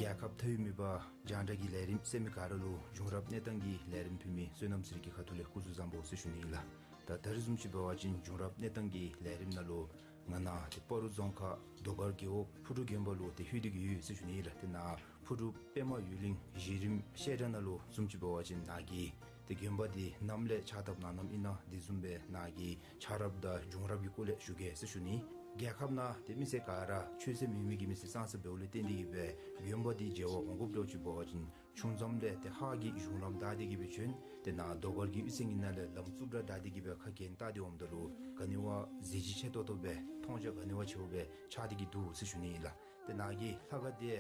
རྒྱལ་ཁབ་མཐའ་དབུས་མེད་པར་རྒྱང་བསྒྲགས་ཀྱི་ལས་རིམ་གསན་མི་ག་ར་ལུ་བྱུང་རབས་གནས་སྟངས་ཀྱི་ལས་རིམ་ཕུལ་མི་བསོད་ནམས་ཚེ་རིང་གི་ཁ་ཐུག་ལས་སྐུ་གཟུགས་བཟང་པོ་ཟེར་ཞུ་ནི་ཨིན་ལགས། ད་ད་རིས་བཟུམ་ཅིག་འབད་བ་ཅིན་བྱུང་རབས་གནས་སྟངས་ཀྱི་ལས་རིམ་ནང་ལུ་ང་ནཱ་ཏེ་སྤ་རོ་རྫོང་ཁག་རྡོ་དཀར་རྒེད་འོག་ཕུར་སྒྲུབ་དགོན་པ་ལུ་ཏེ་ལྷོད་དེ་གིས་ཡོད་ཟེར་ཞུ་ནི་ཨིན་ལགས། ཏེ་ནཱ་ཕུར་སྒྲུབ་པདྨ་ཡུལ་གླིང་གཞི་རིམ་བཤད་གྲྭ་ནང་ལུ་བཟུམ་ཅིག་འབད་བ་ཅིན་ནཱ་གི་ཏེ་དགོན་པ་འདི་གནམ་ལས་ཕྱག་བཏབ་གནང་གནངམ་ཨིན་ན་དེ་བཟུམ་སྦེ་ནཱ་གི་ཆགས་རབས་དང་བྱུང་རབས་ཀྱི་སྐོར་ལས་ཞུ་གེ་ཟེར་ཞུ་ནི། རྒྱལ་ཁབ་ནང་ཏེ་མི་སེར་ག་ར་ཆོས་སེམས་ཡོད་མི་གི་མི་སེར་ཙང་ཙ་འབདཝ་ལས་བརྟེན་ཏེ་གིས་སྦེ་དགོན་པ་འདི་མཇལ་བར་འོང་དགོཔ་འདྲཝ་ཅིག་འབད་བ་ཅིན་ཆུང་ཙམ་ལས་ཏེ་ཧཱ་གི་གཞུང་ལམ་བདའ་སྟེ་གིས་སྦེ་བྱོན། ཏེ་ནཱ་རྡོ་དཀར་གྱི་གཡུས་ཚན་གྱི་ནང་ལས་ལམ་རྩུབ་དྲགས་བདའ་སྟེ་གིས་སྦེ་ཁ་གྱེན་བལྟ་སྟེ་འོངམ་ད་ལུ་ག་ནི་བ་གཟི་བརྗིད་ཆེ་ཏོག་ཏོ་སྦེ་མཐོང་རྒྱ་ག་ནི་བ་ཆེཝ་སྦེ་ཆགས་ཏེ་གིས་འདུག་ཟེར་ཞུ་ནི་ཨིན་ལགས། ཏེ་ནཱ་གི་ལྷ་ཁང་འདི་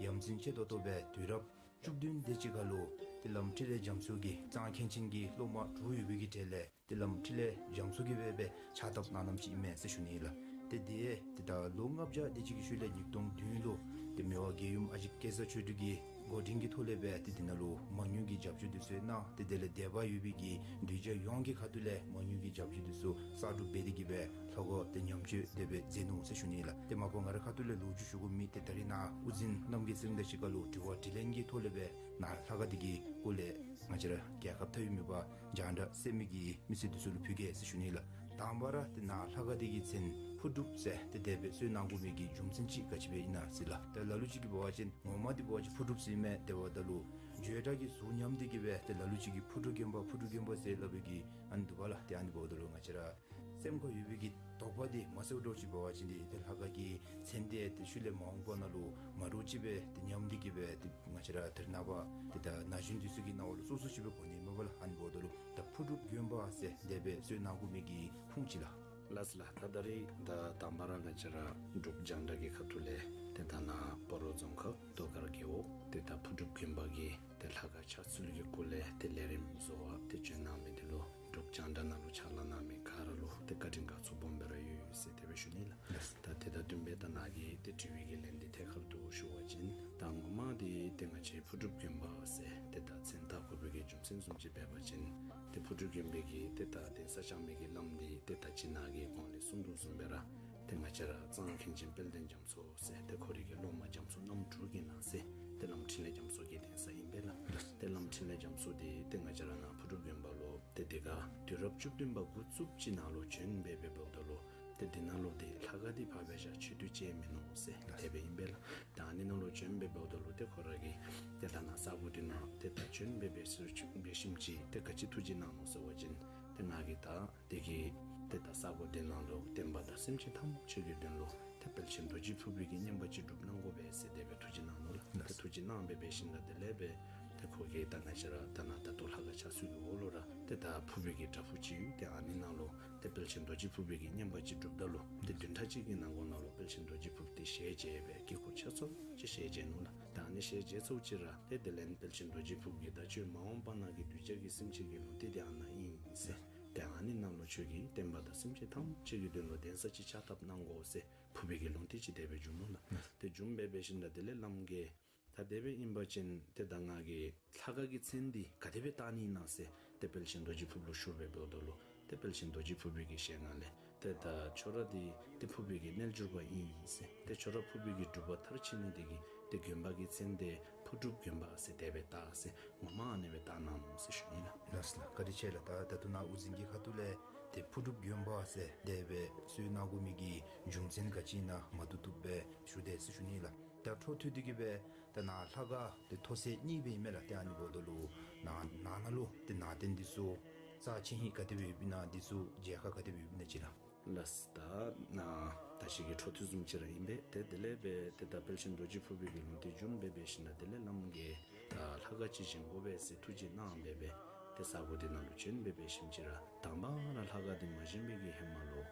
ཡ་མཚན་ཆེ་ཏོག་ཏོ་སྦེ་དུས་རབས་བཅུ་བདུན་དེ་ཅིག་ཁར་ལུ་ཏེ་བླམ་འཕྲིན་ལས་རྒྱ་མཚོ་གི་གཙང་མཁན་ཆེན་གྱི་སློབ་མ་དྲུག་ཡོད་པའི་གི་གྲས་ལས་ཏེ་བླམ་འཕྲིན་ལས་རྒྱ་མཚོ་གིས་སྦེ་སྦེ་ཕྱག་བཏབ་གནང་གནངམ་ཅིག་ཨིན་མས་ཟེར་ཞུ་ནི་ཨིན་ལགས། ཏེ་དེ་ཏེ་ད་ལོ་ལྔ་བརྒྱ་དེ་ཅིག་གི་ཤུལ་ལས་ཉིས་སྟོང་བདུན་ལུ་ཏེ་མི་དབང་རྒྱལ་ཡུམ་ཨ་ཞེ་སྐལ་བཟང་ཆོས་སྒྲོན་གྱི་འགོ་འདྲེན་གྱི་ཐོག་ལས་སྦེ་ཏེ་དེ་ནང་ལུ་མང་ཉུང་གི་རྒྱབ་སྐྱོར་འདི་ཚུ་གནང་། ཏེ་དེ་ལས་དད་པ་ཡོད་པའི་གི་གདུལ་བྱ་ཡོངས་ཀྱི་ཁ་ཐུག་ལས་མང་ཉུང་གི་རྒྱབ་སྐྱོར་འདི་ཚུ་གསར་སྒྲུབ་འབད་དེ་གིས་སྦེ་ལྷ་ཁང་འདི་ཉམས་བཅོས་དེ་སྦེ་མཛད་ནུག་ཟེར་ཞུ་ནི་ཨིན་ལགས། ཏེ་མ་པ་ང་རའི་ཁ་ཐུག་ལས་ལོ་རྒྱུས་ཞུ་དགོ་མི་འདི་ད་རིས་ནཱ་དབུ་འཛིན་རྣམ་རྒྱལ་ཚེ་རིང་དང་གཅིག་ཁར་ལུ་དྲི་བ་དྲིས་ལན་གྱི་ཐོག་ལས་སྦེ་ནཱ་ལྷ་ཁང་འདི་གི་སྐོར་ལས་ང་བཅས་ར་རྒྱལ་ཁབ་མཐའ་དབུས་མེད་པར་རྒྱང་བསྒྲགས་གསན་མི་གི་མི་སེར་འདི་ཚུ་ལུ་ཕུལ་གེ་ཟེར་ཞུ་ནི་ལགས། དང་པ་ར་ཏེ་ནཱ་ལྷ་ཁང་འདི་གི་མཚན་ཕུར་སྒྲུབ་ཟེར་ཏེ་དེ་སྦེ་གསོལ་གནང་དགོ་མི་གི་རྒྱུ་མཚན་ཅིག་ག་ཅི་སྦེ་ཨིན་ན་ཟེར་ལགས། ཏེ་ལ་ལུ་ཅིག་གིས་འབད་བ་ཅིན་ངོ་མ་འདི་འབད་བ་ཅིན་ཕུར་སྒྲུབ་ཟེར་མི་དེ་འབདཝ་ད་ལུ་བརྗོད་བྲལ་གྱི་གཟུགས་ཉམས་ཏེ་གིས་སྦེ་ཏེ་ལ་ལུ་ཅིག་གིས་ཕུར་སྒྲུབ་དགོན་པ་ཕུར་སྒྲུབ་དགོན་པ་ཟེར་སླབ་པའི་གི་ཨ་ནི་འདུག་པ་ལགས། ཏེ་ཨ་ནི་འབདཝ་ད་ལུ་ང་བཅས་ར་སེམས་ཁར་ཡོད་པའི་གི་དོགས་པ་འདི་མ་སེལཝ་འདྲཝ་ཅིག་འབད་བ་ཅིན་འདི་ཏེ་ལྷ་ཁང་གི་མཚན་འདི་ཏེ་ཤུལ་ལས་མ་འོངས་པ་ནང་ལུ་མ་འདྲཝ་ཅིག་སྦེ་ཏེ་ཉམས་ཏེ་གིས་སྦེ་ཏེ་ང་བཅས་ར་ད་རེས་ནངས་པ་ཏེ་ད་ན་གཞོན་འདི་ཚུ་གི་རྣ་བ་ལུ་སོ་སོ་ཅིག་སྦེ་གོ་ནི་མས་པ་ལགས། ཨ་ནི་འབདཝ་ད་ལུ་ད་ཕུར་སྒྲུབ་དགོན་པ་ཟེར་དེ་སྦེ་གསོལ་གནང་དགོ་མི་གི་ཁུངས་ཅིག་ལགས། ལགས་སོ་ལགས། ད་ད་རིས་ད་དང་པ་ར་ང་བཅས་ར་འབྲུག་རྒྱང་བསྒྲགས་ཀྱི་ཁ་ཐུག་ལས་ཏེ་ད་ནཱ་སྤ་རོ་རྫོང་ཁག་རྡོ་དཀར་རྒེད་འོག་ཏེ་ད་ཕུར་སྒྲུབ་དགོན་པ་གི་ཏེ་ལྷ་ཁང་ཕྱག་ཚུལ་གྱི་སྐོར་ལས་ཏེ་ལས་རིམ་བཟོ་བར་ཏེ་བྱོན་གནང་མི་འདི་ལུ་འབྲུག་རྒྱང་བསྒྲགས་ནང་ལུ་ཕྱག་ལཱ་གནང་མི་ག་ར་ལུ་ཏེ་བཀའ་དྲིན་དགའ་ཚོར་སྦོམ་སྦེ་ར་ཡོད་ཡོད་ཟེར་དེ་སྦེ་ཞུ་ནི་ལགས། ད་ཏེ་ད་ བཟུམ་སྦེ་ད་ནཱ་གི་ཏེ་དྲི་བའི་གི་ལན་འདི་ཐད་ཀར་དུ་ཞུ་བ་ཅིན་ད་ངོ་མ་འདི་ཏེ་ང་བཅས་ཕུར་སྒྲུབ་དགོན་པ་ཟེར་ཏེ་ད་མཚན་བཏགས་དགོ་པའི་གི་རྒྱུ་མཚན་བཟུམ་ཅིག་འབད་བ་ཅིན་ཏེ་ཕུར་སྒྲུབ་དགོན་པའི་གི་ཏེ་ད་གདན་ས་བཅའ་མི་གི་བླམ་འདི་ཏེ་ད་ཅི་ནཱ་གི་གོང་ལས་གསུངས་དོ་བཟུམ་སྦེ་ར་ཏེ་ང་བཅས་ར་གཙང་མཁན་ཆེན་དཔལ་ལྡན་རྒྱ་མཚོ་ཟེར་ཏེ་ཁོ་རའི་གི་སློབ་མ་རྒྱ་མཚོ་རྣམ་དྲུག་གི་ནང་གསེས་ཏེ་བླམ་འཕྲིན་ལས་རྒྱ་མཚོ་གི་གདན་ས་ཨིན་པས་ལགས། ཏེ་བླམ་འཕྲིན་ལས་རྒྱ་མཚོ་འདི་ཏེ་ང་བཅས་ར་ནཱ་ཕུར་སྒྲུབ་དགོན་པ་ལུ་ཏེ་དེ་ཁར་དུས་རབས་བཅུ་བདུན་པ་འགོ་བཙུགསཔ་ཅིག་ནང་ལུ་བྱོན་སྦེ་འབདཝ་ད་ལུ་ཏེ་དེ་ནང་ལུ་ཏེ་ལྷ་ཁང་འདི་ཕར་འབད་བཞག་ཆེད་དུ་བཅད་མིན་ནུག་ཟེར་དེ་སྦེ་ཨིན་པས་ལགས། ད་ཨ་ནི་ནང་ལུ་བྱོན་སྦེ་འབདཝ་ད་ལུ་ཏེ་ཁོ་ར་གིས་ཏེ་ད་ནཱ་ས་གོ་འདི་ནང་ཏེ་ད་བྱོན་སྦེ་འབད་ཞིནམ་ཅིག་ཏེ་ག་ཅི་ཐུགས་རྗེ་གནང་ནུག་ཟེར་བ་ཅིན་ཏེ་ང་གིས་ད་དེ་གི་ཏེ་ད་ས་གོ་འདི་ནང་ལུ་བསྟན་པ་དང་སེམས་ཅན་ཐམས་ཅད་ཀྱི་དོན་ལུ་ཏེ་དཔལ་ཆེན་རྡོ་རྗེ་ཕུར་པའི་གི་བསྙེན་པ་ཅིག་སྒྲུབ་གནང་དགོ་པས་ཟེར་དེ་སྦེ་ཐུགས་རྗེ་གནང་ནུག་ལགས། ཏེ་ཐུགས་རྗེ་གནང་སྦེ་འབད་ཞིནམ་ད་དེ་ལས་འབད་ཏེ་ཁོ་གིས་ད་ང་བཅས་ར་ད་ནཱ་ད་ལྟོ་ལྷ་ཁང་ཆགས་ས་གི་འོག་ལུ་ར་ཏེ་ད་ཕུར་པའི་གི་བྲག་ཕུག་ཅིག་ཡོད། ཏེ་ཨ་ནི་ནང་ལུ་ཏེ་དཔལ་ཆེན་རྡོ་རྗེ་ཕུར་པའི་གི་བསྙེན་པ་ཅིག་སྒྲུབ་ད་ལུ་ཏེ་བདུན་ཕྲག་གཅིག་གི་ནང་འཁོད་ནང་ལུ་དཔལ་ཆེན་རྡོ་རྗེ་ཕུར་པ་འདི་ཞལ་མཇལ་སྦེ་དཀྱིལ་འཁོར་ཆ་ཚང་ཅིག་ཞལ་མཇལ་ནུག་ལགས། ད་ཨ་ནི་ཞལ་མཇལ་ཚརཝ་ཅིག་ར་ཏེ་དེ་ལས་དཔལ་ཆེན་རྡོ་རྗེ་ཕུར་པ་གིས་ད་ཁྱོད་མ་འོངས་པ་ནཱ་གི་གདུལ་བྱ་གི་སེམས་ཅན་གྱི་ལུང་བསྟན་འདི་ཨ་ནཱ་ཨིན་ཟེར། ཏེ་ཨ་ནི་ནང་ལུ་ཁྱོད་ཀྱིས་བསྟན་པ་དང་སེམས་ཅན་ཐམས་ཅད་ཀྱི་དོན་ལུ་གདན་ས་ཅིག་ཕྱག་བཏབ་གནང་དགོ་ཟེར་ཕུར་པའི་གི་ལུང་བསྟན་ཅིག་དེ་སྦེ་བྱུང་ནུག་ལགས། ཏེ་བྱུང་སྦེ་འབད་ཞིནམ་ད་དེ་ལས་བླམ་གིས་ད་དེ་སྦེ་ཨིན་པ་ཅིན་ཏེ་ད་ང་གིས་ལྷ་ཁང་གི་མཚན་འདི་ག་དེ་སྦེ་བཏགས་ནི་ཨིན་ན་ཟེར་ཏེ་དཔལ་ཆེན་རྡོ་རྗེ་ཕུར་པ་ལུ་ཞུ་སྦེ་འབདཝ་ད་ལུ་ཏེ་དཔལ་ཆེན་རྡོ་རྗེ་ཕུར་པ་གི་ཞལ་སྔ་ལས་ཏེ་ད་ཁྱོད་ར་འདི་ཏེ་ཕུར་པའི་གི་རྣལ་འབྱོར་པ་ཨིན་ཟེར། ཏེ་ཁྱོད་ར་ཕུར་པའི་གི་སྒྲུབ་པ་མཐར་ཕྱིན་ནི་དེ་གིས་ཏེ་དགོན་པ་གི་མཚན་འདི་ཕུར་སྒྲུབ་དགོན་པ་ཟེར་དེ་སྦེ་བཏགས་ཟེར་ངོ་མ་ཨ་ནེ་སྦེ་བཏགས་གནང་ནུག་ཟེར་ཞུ་ནི་ལགས། ལགས་སོ་ལགས། བཀའ་དྲིན་ཆེ་ལགས། ད་ད་ལྟོ་ནཱ་དབུ་འཛིན་གྱི་ཁ་ཐུག་ལས་ཏེ་ཕུར་སྒྲུབ་དགོན་པ་ཟེར་དེ་སྦེ་གསོལ་གནང་དགོ་མི་གི་རྒྱུ་མཚན་ག་ཅི་ཨིན་ན་མ་བཏུབ་བཏུབ་སྦེ་ཞུ་དེས་ཟེར་ཞུ་ནི་ལགས། ད་འཕྲོ་མཐུད་དེ་གི་སྦེ་ད་ནཱ་ལྷ་ཁང་འདི་ཐོག་ཚད་གཉིས་སྦེ་ཨིན་མས་ལགས། ཏེ་ཨ་ནི་འབདཝ་ད་ལུ་ནཱ་ནཱ་ནང་ལུ་ཏེ་ནང་རྟེན་འདི་ཚུ་རྩ་ཆེ་ཧིང་ག་དེ་སྦེ་ཡོདཔ་ཨིན་ན་འདི་ཚུ་མཇལ་ཁ་ག་དེ་སྦེ་ཡོདཔ་ཨིན་ན་ཅིག་ལགས། ལགས་སོ། ད་ནཱ་ད་ཅི་གི་འཕྲོ་མཐུད་བཟུམ་ཅིག་ར་ཨིན་པས། ཏེ་དེ་ལས་འབད་ཏེ་ད་དཔལ་ཆེན་རྡོ་རྗེ་ཕུར་པའི་གི་ལུང་བསྟན་བྱུང་སྦེ་འབད་ཞིནམ་ད་དེ་ལས་བླམ་གིས་ད་ལྷ་ཁང་ཅིག་བཞེངས་དགོ་པས་ཟེར་ཐུགས་བཞེད་གནང་སྦེ་འབད་ཏེ་ས་གོ་འདི་ནང་ལུ་བྱོན་སྦེ་འབད་ཞིནམ་ཅིག་ར་དང་པ་ར་ལྷ་ཁང་འདི་མ་བཞེངས་པའི་གི་ཧེ་མ་ལུ་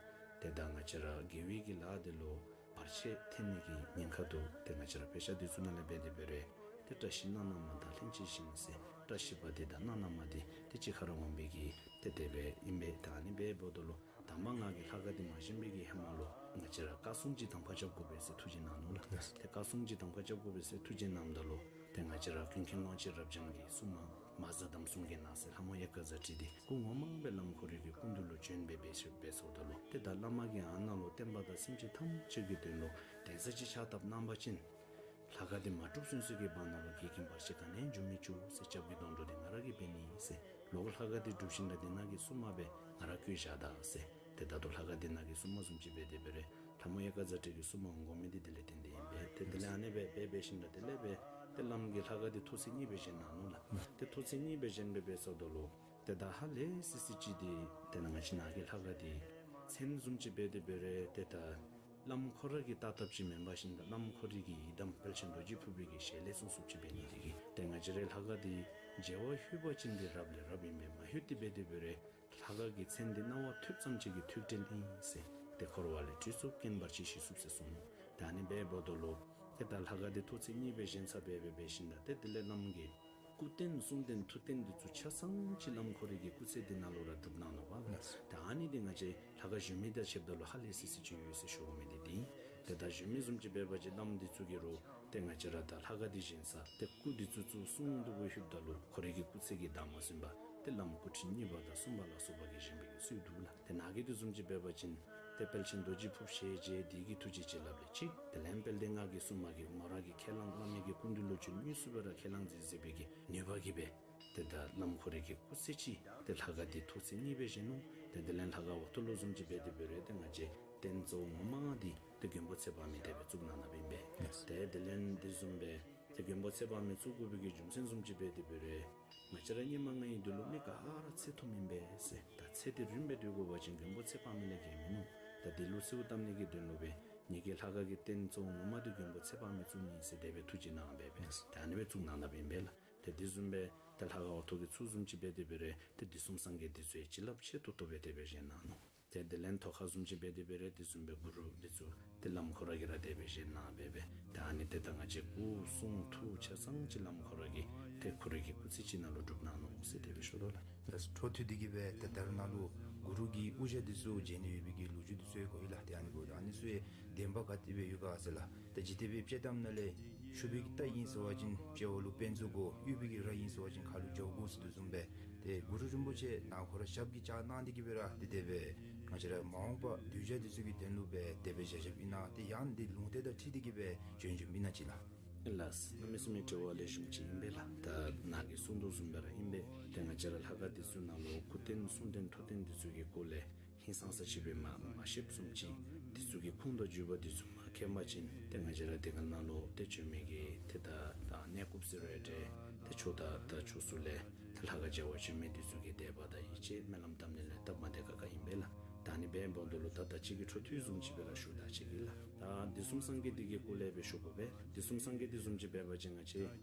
ཏེ་ད་ང་བཅས་ར་དགེ་བའི་གི་ལཱ་འདི་ལུ་བར་ཆད་ཐོན་ནི་གི་ཉེན་ཁ་འདུག། ཏེ་ང་བཅས་ར་དཔེ་ཆ་འདི་ཚུ་ནང་ལས་འབད་དེ་འབད་རུང་ཏེ་བཀྲ་ཤིས་སྣ་ནམ་མ་དང་ལྷན་ཅིག་བཞེངས་ཟེར། བཀྲ་ཤིས་པ་འདི་དང་སྣ་ནམ་མ་འདི་ཏེ་གཅིག་ཁར་འོང་བའི་གི་ཏེ་དེ་སྦེ་ཨིན་པས། ད་ཨ་ནི་སྦེ་འབདཝ་ད་ལུ་དང་པ་ང་གིས་ལྷ་ཁང་འདི་མ་བཞེངས་པའི་གི་ཧེ་མ་ལུ་ང་བཅས་ར་བཀའ་སྲུང་ཅིག་དམ་ཁ་རྐྱབ་དགོ་པས་ཟེར་ཐུགས་བཞེད་གནང་ནུག་ལགས། ཏེ་བཀའ་སྲུང་ཅིག་དམ་ཁ་རྐྱབ་དགོ་པས་ཟེར་ཐུགས་བཞེད་གནངམ་ད་ལུ་ཏེ་ང་བཅས་ར་ཀུན་མཁྱེན་ཀློང་ཆེན་རབ་འབྱམས་ཀྱི་སྲུང་མ་མ་གཟའ་དམ་སྲུང་གི་ནང་གསེས་ལྷ་མོ་གཡག་དཀར་བཟའ་སྤྲིན་འདི་སྐུ་ངོ་མ་སྦེ་བླམ་ཁོ་རའི་གི་སྐུ་མདུན་ལུ་བྱོན་སྦེ་འབད་ཞིནམ་འབད་སོངམ་ད་ལུ་ཏེ་ད་བླ་མ་གིས་ཨ་ནཱ་ལུ་བསྟན་པ་དང་སེམས་ཅན་ཐམས་ཅད་ཀྱི་དོན་ལུ་གདན་ས་ཅིག་ཕྱག་བཏབ་གནང་པ་ཅིན་ལྷ་ཁང་འདི་མ་གྲུབ་ཚུན་ཚོད་ཀྱི་བར་ན་ལུ་འགལ་རྐྱེན་བར་ཆད་ག་ནི་ཡང་འབྱུང་མི་བཅུག་ཟེར། སྐྱབས་ཀྱི་སྡོང་གྲོགས་འདི་ང་ར་གིས་འབད་ནི་ཟེར། ལོག་ལྷ་ཁང་འདི་གྲུབ་ཞིནམ་ད་འདི་ནང་གི་སྲུང་མ་སྦེ་ང་ར་བསྐོས་བཞག་ད་ཟེར། ཏེ་ད་ལྟོ་ལྷ་ཁང་འདི་ནང་གི་སྲུང་མ་བཟུམ་ཅིག་འབད་དེ་འབད་རུང་ལྷ་མོ་གཡག་དཀར་བཟའ་སྤྲིན་གྱི་སྲུང་མ་འོང་དགོ་མི་འདི་དེ་ལས་བརྟེན་ཏེ་ཨིན་པས། ཏེ་དེ་ལས་ཨ་ནེ་སྦེ་འབད་འབད་ཞིནམ་ད་དེ་ལས་འབད་ཏེ་བླམ་གིས་ལྷ་ཁང་འདི་ཐོག་ཚད་གཉིས་སྦེ་བཞེངས་གནང་ནུག་ལགས། ཏེ་ཐོག་ཚད་གཉིས་སྦེ་བཞེངས་སྦེ་འབད་སོངམ་ད་ལུ་ཏེ་ད་ཧ་ལས་སི་སི་ཅིག་འདི་ཏེ་ནཱ་ང་བཅས་ནཱ་གི་ལྷ་ཁང་འདི་མཚན་བཟུམ་ཅིག་འབད་དེ་འབད་རུང་ཏེ་ད་བླམ་ཁོ་ར་གིས་བཏགས་བཏགསཔ་ཅིག་མེན་པར་ཞིནམ་ད་བླམ་ཁོ་རའི་གི་ཡི་དམ་དཔལ་ཆེན་རྡོ་རྗེ་ཕུར་པའི་གི་ཞལ་ལས་གསུངས་གསུངསཔ་ཅིག་འབད་ནི་དེ་གིས་ཏེ་ང་བཅས་རའི་ལྷ་ཁང་འདི་མཇལ་བར་ལྷོད་པ་ཅིན་འདི་རབ་ལས་རབ་ཨིན་པས། མ་ལྷོད་དེ་འབད་དེ་འབད་རུང་ལྷ་ཁང་གི་མཚན་འདི་རྣ་བར་ཐོས་ཙམ་ཅིག་གིས་ཐོས་བྲལ་ཨིན་ཟེར། ཏེ་འཁོར་བ་ལས་གྲོལ་ཚུགས་རྐྱེན་བར་ཆད་ཞི་ཚུགས་ཟེར་གསུངས་ནུག། ད་ཨ་ནི་སྦེ་འབདཝ་ད་ལུ་ཏེ་ད་ལྷ་ཁང་འདི་ཐོག་ཚད་གཉིས་སྦེ་བཞེངས་ཚར་སྦེ་འབད་འབད་ཞིནམ་ད་ཏེ་དེ་ལས་བླམ་གིས་སྐུ་རྟེན་གསུང་རྟེན་ཐུགས་རྟེན་འདི་ཚུ་ཆ་ཚང་ཅིག་བླམ་ཁོ་རའི་གི་སྐུ་ཚེ་འདི་ནང་ལུ་ར་སྒྲུབ་གནང་ནུག་པ། ད་ཨ་ནི་འདི་ང་བཅས་ལྷ་ཁང་གཞན་མི་དང་ཕྱདཔ་ད་ལུ་ཧ་ལས་སི་སི་ཅིག་ཡོད་ཟེར་ཞུ་དགོ་མི་འདི་འདི་ཨིན། ཏེ་ད་གཞན་མི་བཟུམ་ཅིག་འབད་བ་ཅིན་བླམ་འདི་ཚུ་གིས་རུང་ཏེ་ང་བཅས་ར་ད་ལྷ་ཁང་འདི་བཞེངས་ས་ཏེ་སྐུ་འདི་ཚུ་བཙུགས་གསུང་འདི་གུ་ལྷོདཔ་ད་ལུ་ཁོ་རའི་གི་སྐུ་ཚེ་གི་ཟླ་མ་ཟིན་པར་ཏེ་བླམ་སྐུ་ཕྲེང་གཉིས་པ་དང་གསུམ་པ་ལ་སོགས་པ་གིས་བཞེངས་པའི་གི་སྲོལ་འདུག་ལགས། ཏེ་ནཱ་གི་འདི་བཟུམ་ཅིག་འབད་བ་ཅིན་ཏེ་དཔལ་ཆེན་རྡོ་རྗེ་ཕུརཔ་ཞལ་མཇལ་འདི་གི་ཐུགས་རྗེ་བྱིན་རླབས་ལས་གཅིག། དེ་ལས་དཔལ་ལྡན་ངག་གི་སྲུང་མ་གིས་མོ་ར་གི་ཁས་བླངས་བླ་མའི་གི་སྐུ་མདུན་ལུ་བྱོན་དངོས་སུ་སྦེ་ར་ཁས་བླངས་མཛད་མཛད་པའི་གི་ནུས་པ་གིས་སྦེ་ཏེ་ད་བླམ་ཁོ་རའི་གི་སྐུ་ཚེ་གཅིག་ཏེ་ལྷ་ཁང་འདི་ཐོག་ཚད་གཉིས་སྦེ་བཞེངས་ནུག། ཏེ་དེ་ལས་ལྷ་ཁང་འོག་ཐོག་ལུ་བཟུམ་ཅིག་འབད་དེ་འབད་རུང་ཏེ་ང་བཅས་རྟེན་གཙོ་བོ་ངོ་མ་འདི་ཏེ་མགོན་པོ་ཚེ་དཔག་མེད་དེ་སྦེ་བཙུགས་གནང་གནངམ་ཨིན་པས། ཏེ་དེ་ལས་འདི་བཟུམ་སྦེ་ཏེ་མགོན་པོ་ཚེ་དཔག་མེད་བཙུགས་དགོ་པའི་གི་རྒྱུ་མཚན་བཟུམ་ཅིག་འབད་དེ་འབད་རུང་ང་བཅས་ར་སྙིགས་མ་ལྔའི་དུས་ལུ་མི་ག་ར་ཚེ་ཐུང་མེན་པས་ཟེར། ད་ཚེ་འདི་རིངམོ་སྦེ་སྡོད་དགོ་པ་ཅིན་མགོན་པོ་ཚེ་དཔག་མེད་ལས་བརྒལ་མིན་ནུག། ད་འདི་ལུ་གསོལཝ་བཏབ་ནི་གི་དོན་ལུ་སྦེ་ངེ་གི་ལྷ་ཁང་གི་རྟེན་གཙོ་བོ་ངོ་མ་འདི་མགོན་པོ་ཚེ་དཔག་མེད་བཙུགས་ནི་ཟེར་དེ་སྦེ་ཐུགས་བཞེད་གནང་སྦེ་འབད། ད་ཨ་ནི་སྦེ་བཙུགས་གནང་གནངམ་ཨིན་པས་ལགས། ཏེ་འདི་བཟུམ་སྦེ་ཏེ་ལྷ་ཁང་འོག་ཐོག་གི་ཚུལ་བཟུམ་ཅིག་འབད་དེ་འབད་རུང་ཏེ་དུས་གསུམ་སངས་རྒྱས་འདི་ཚུ་ཡང་བྱིན་རླབས་ཆེ་ཏོག་ཏོ་སྦེ་དེ་སྦེ་བཞེངས་གནང་ནུག། ཏེ་དེ་ལས་ཐོག་ཁང་བཟུམ་ཅིག་འབད་དེ་འབད་རུང་དེ་བཟུམ་སྦེ་གུ་རུ་འདི་ཚུ་ཏེ་བླམ་ཁོ་ར་གིས་ར་དེ་སྦེ་བཞེངས་གནང་སྦེ་འབད། ད་ཨ་ནི་ཏེ་ད་ང་བཅས་སྐུ་གསུང་ཐུགས་ཆ་ཚང་ཅིག་བླམ་ཁོ་ར་གིས་ཏེ་ཁོ་རའི་གི་སྐུ་ཚེ་གཅིག་ནང་ལུ་སྒྲུབ་གནང་ནུག་ཟེར་དེ་སྦེ་ཞུ་དོ་ལགས། ད་འཕྲོ་མཐུད་དེ་གི་སྦེ་ད་ད་རེས་ནཱ་ལུ་གུ་རུ་གི་དབུ་ཞྭ་འདི་ཚུ་བཞེས་ནི་ཡོད་པའི་གི་ལོ་རྒྱུས་འདི་ཚུ་ཡང་གོ་ཡི་ལགས། ཏེ་ཨ་ནི་གོ་ད་ཨ་ནི་ཚུ་ཡང་བདེན་པ་ག་དེ་སྦེ་ཡོད་ག་ཟེར་ལགས། ད་ཅི་དེ་སྦེ་དཔྱེ་གཏམ་ནང་ལས་ཆུ་བུར་གྱི་རྟ་ཨིན་ཟེར་བ་ཅིན་དཔྱལ་བ་ལུ་དཔོན་ཚུ་དགོ། གཡུ་བུར་གྱི་ར་ཨིན་ཟེར་བ་ཅིན་ཁ་ལུ་འཇའ་གུ་ཟེར་དོ་བཟུམ་སྦེ་ཏེ་གུ་རུ་རིན་པོ་ཆེ་ནཱ་ཁོ་ར་ཞབས་ཀྱིས་བཅགས་གནང་སྟེ་གི་སྦེ་ར་ཏེ་དེ་སྦེ་ང་བཅས་ར་མ་འོངས་པ་གདུལ་བྱ་འདི་ཚུ་གི་དོན་ལུ་སྦེ་དེ་སྦེ་བཞག་བཞགཔ་ཨིན་ན། ཏེ་ཡང་འདི་ལུང་བསྟན་དང་འཁྲིལ་ཏེ་གི་སྦེ་བྱོན་བྱོནམ་ཨིན་ན་ཅིག་ལགས། ལགས། གནམ་མེད་ས་མེད་དྲི་བ་ལེགས་ཤོམ་ཅིག་ཨིན་པས་ལགས། ད་ནཱ་གིས་གསུངས་དོ་བཟུམ་སྦེ་ར་ཨིན་པས། ཏེ་ང་བཅས་ར་ལྷ་ཁང་འདི་ཚུ་ནང་ལུ་སྐུ་རྟེན་གསུང་རྟེན་ཐུགས་རྟེན་འདི་ཚུ་གི་སྐོར་ལས་ཧིང་སངས་ས་ཅིག་སྦེ་མ་མ་ཤེསཔ་བཟུམ་ཅིག། འདི་ཚུ་གི་ཁུངས་དང་བརྒྱུད་པ་འདི་ཚུ་མ་མཁྱེན་པ་ཅིན་ཏེ་ང་བཅས་ར་འདི་ཁ་ནང་ལུ་ཏེ་བྱོན་མི་གི་ཏེ་ད་ད་གནས་སྐབས་ཟེར་རུང་འདྲ། ཏེ་ཕྱོགས་དང་ད་ཕྱོགས་སུ་ལས་ཏེ་ལྷ་ཁང་མཇལ་བར་བྱོན་མི་འདི་ཚུ་གིས་དད་པ་དང་ཡིད་ཆེས་སྨོན་ལམ་བཏབ་ནི་ལས་སྟབས་མ་བདེ་ཁག་ཁ་ཨིན་པས་ལགས། ད་ཨ་ནི་འབདཝ་ད་ལུ་ད་ད་ཅི་གི་འཕྲོ་མཐུད་བཟུམ་ཅིག་སྦེ་ར་ཞུ་ད་ཅི་གི་ལགས། ད་དུས་གསུམ་སངས་རྒྱས་འདི་གི་སྐོར་ལས་སྦེ་ཞུ་དགོ་པས། དུས་གསུམ་སངས་རྒྱས་འདི་བཟུམ་ཅིག་འབད་བ་ཅིན་ང་བཅས་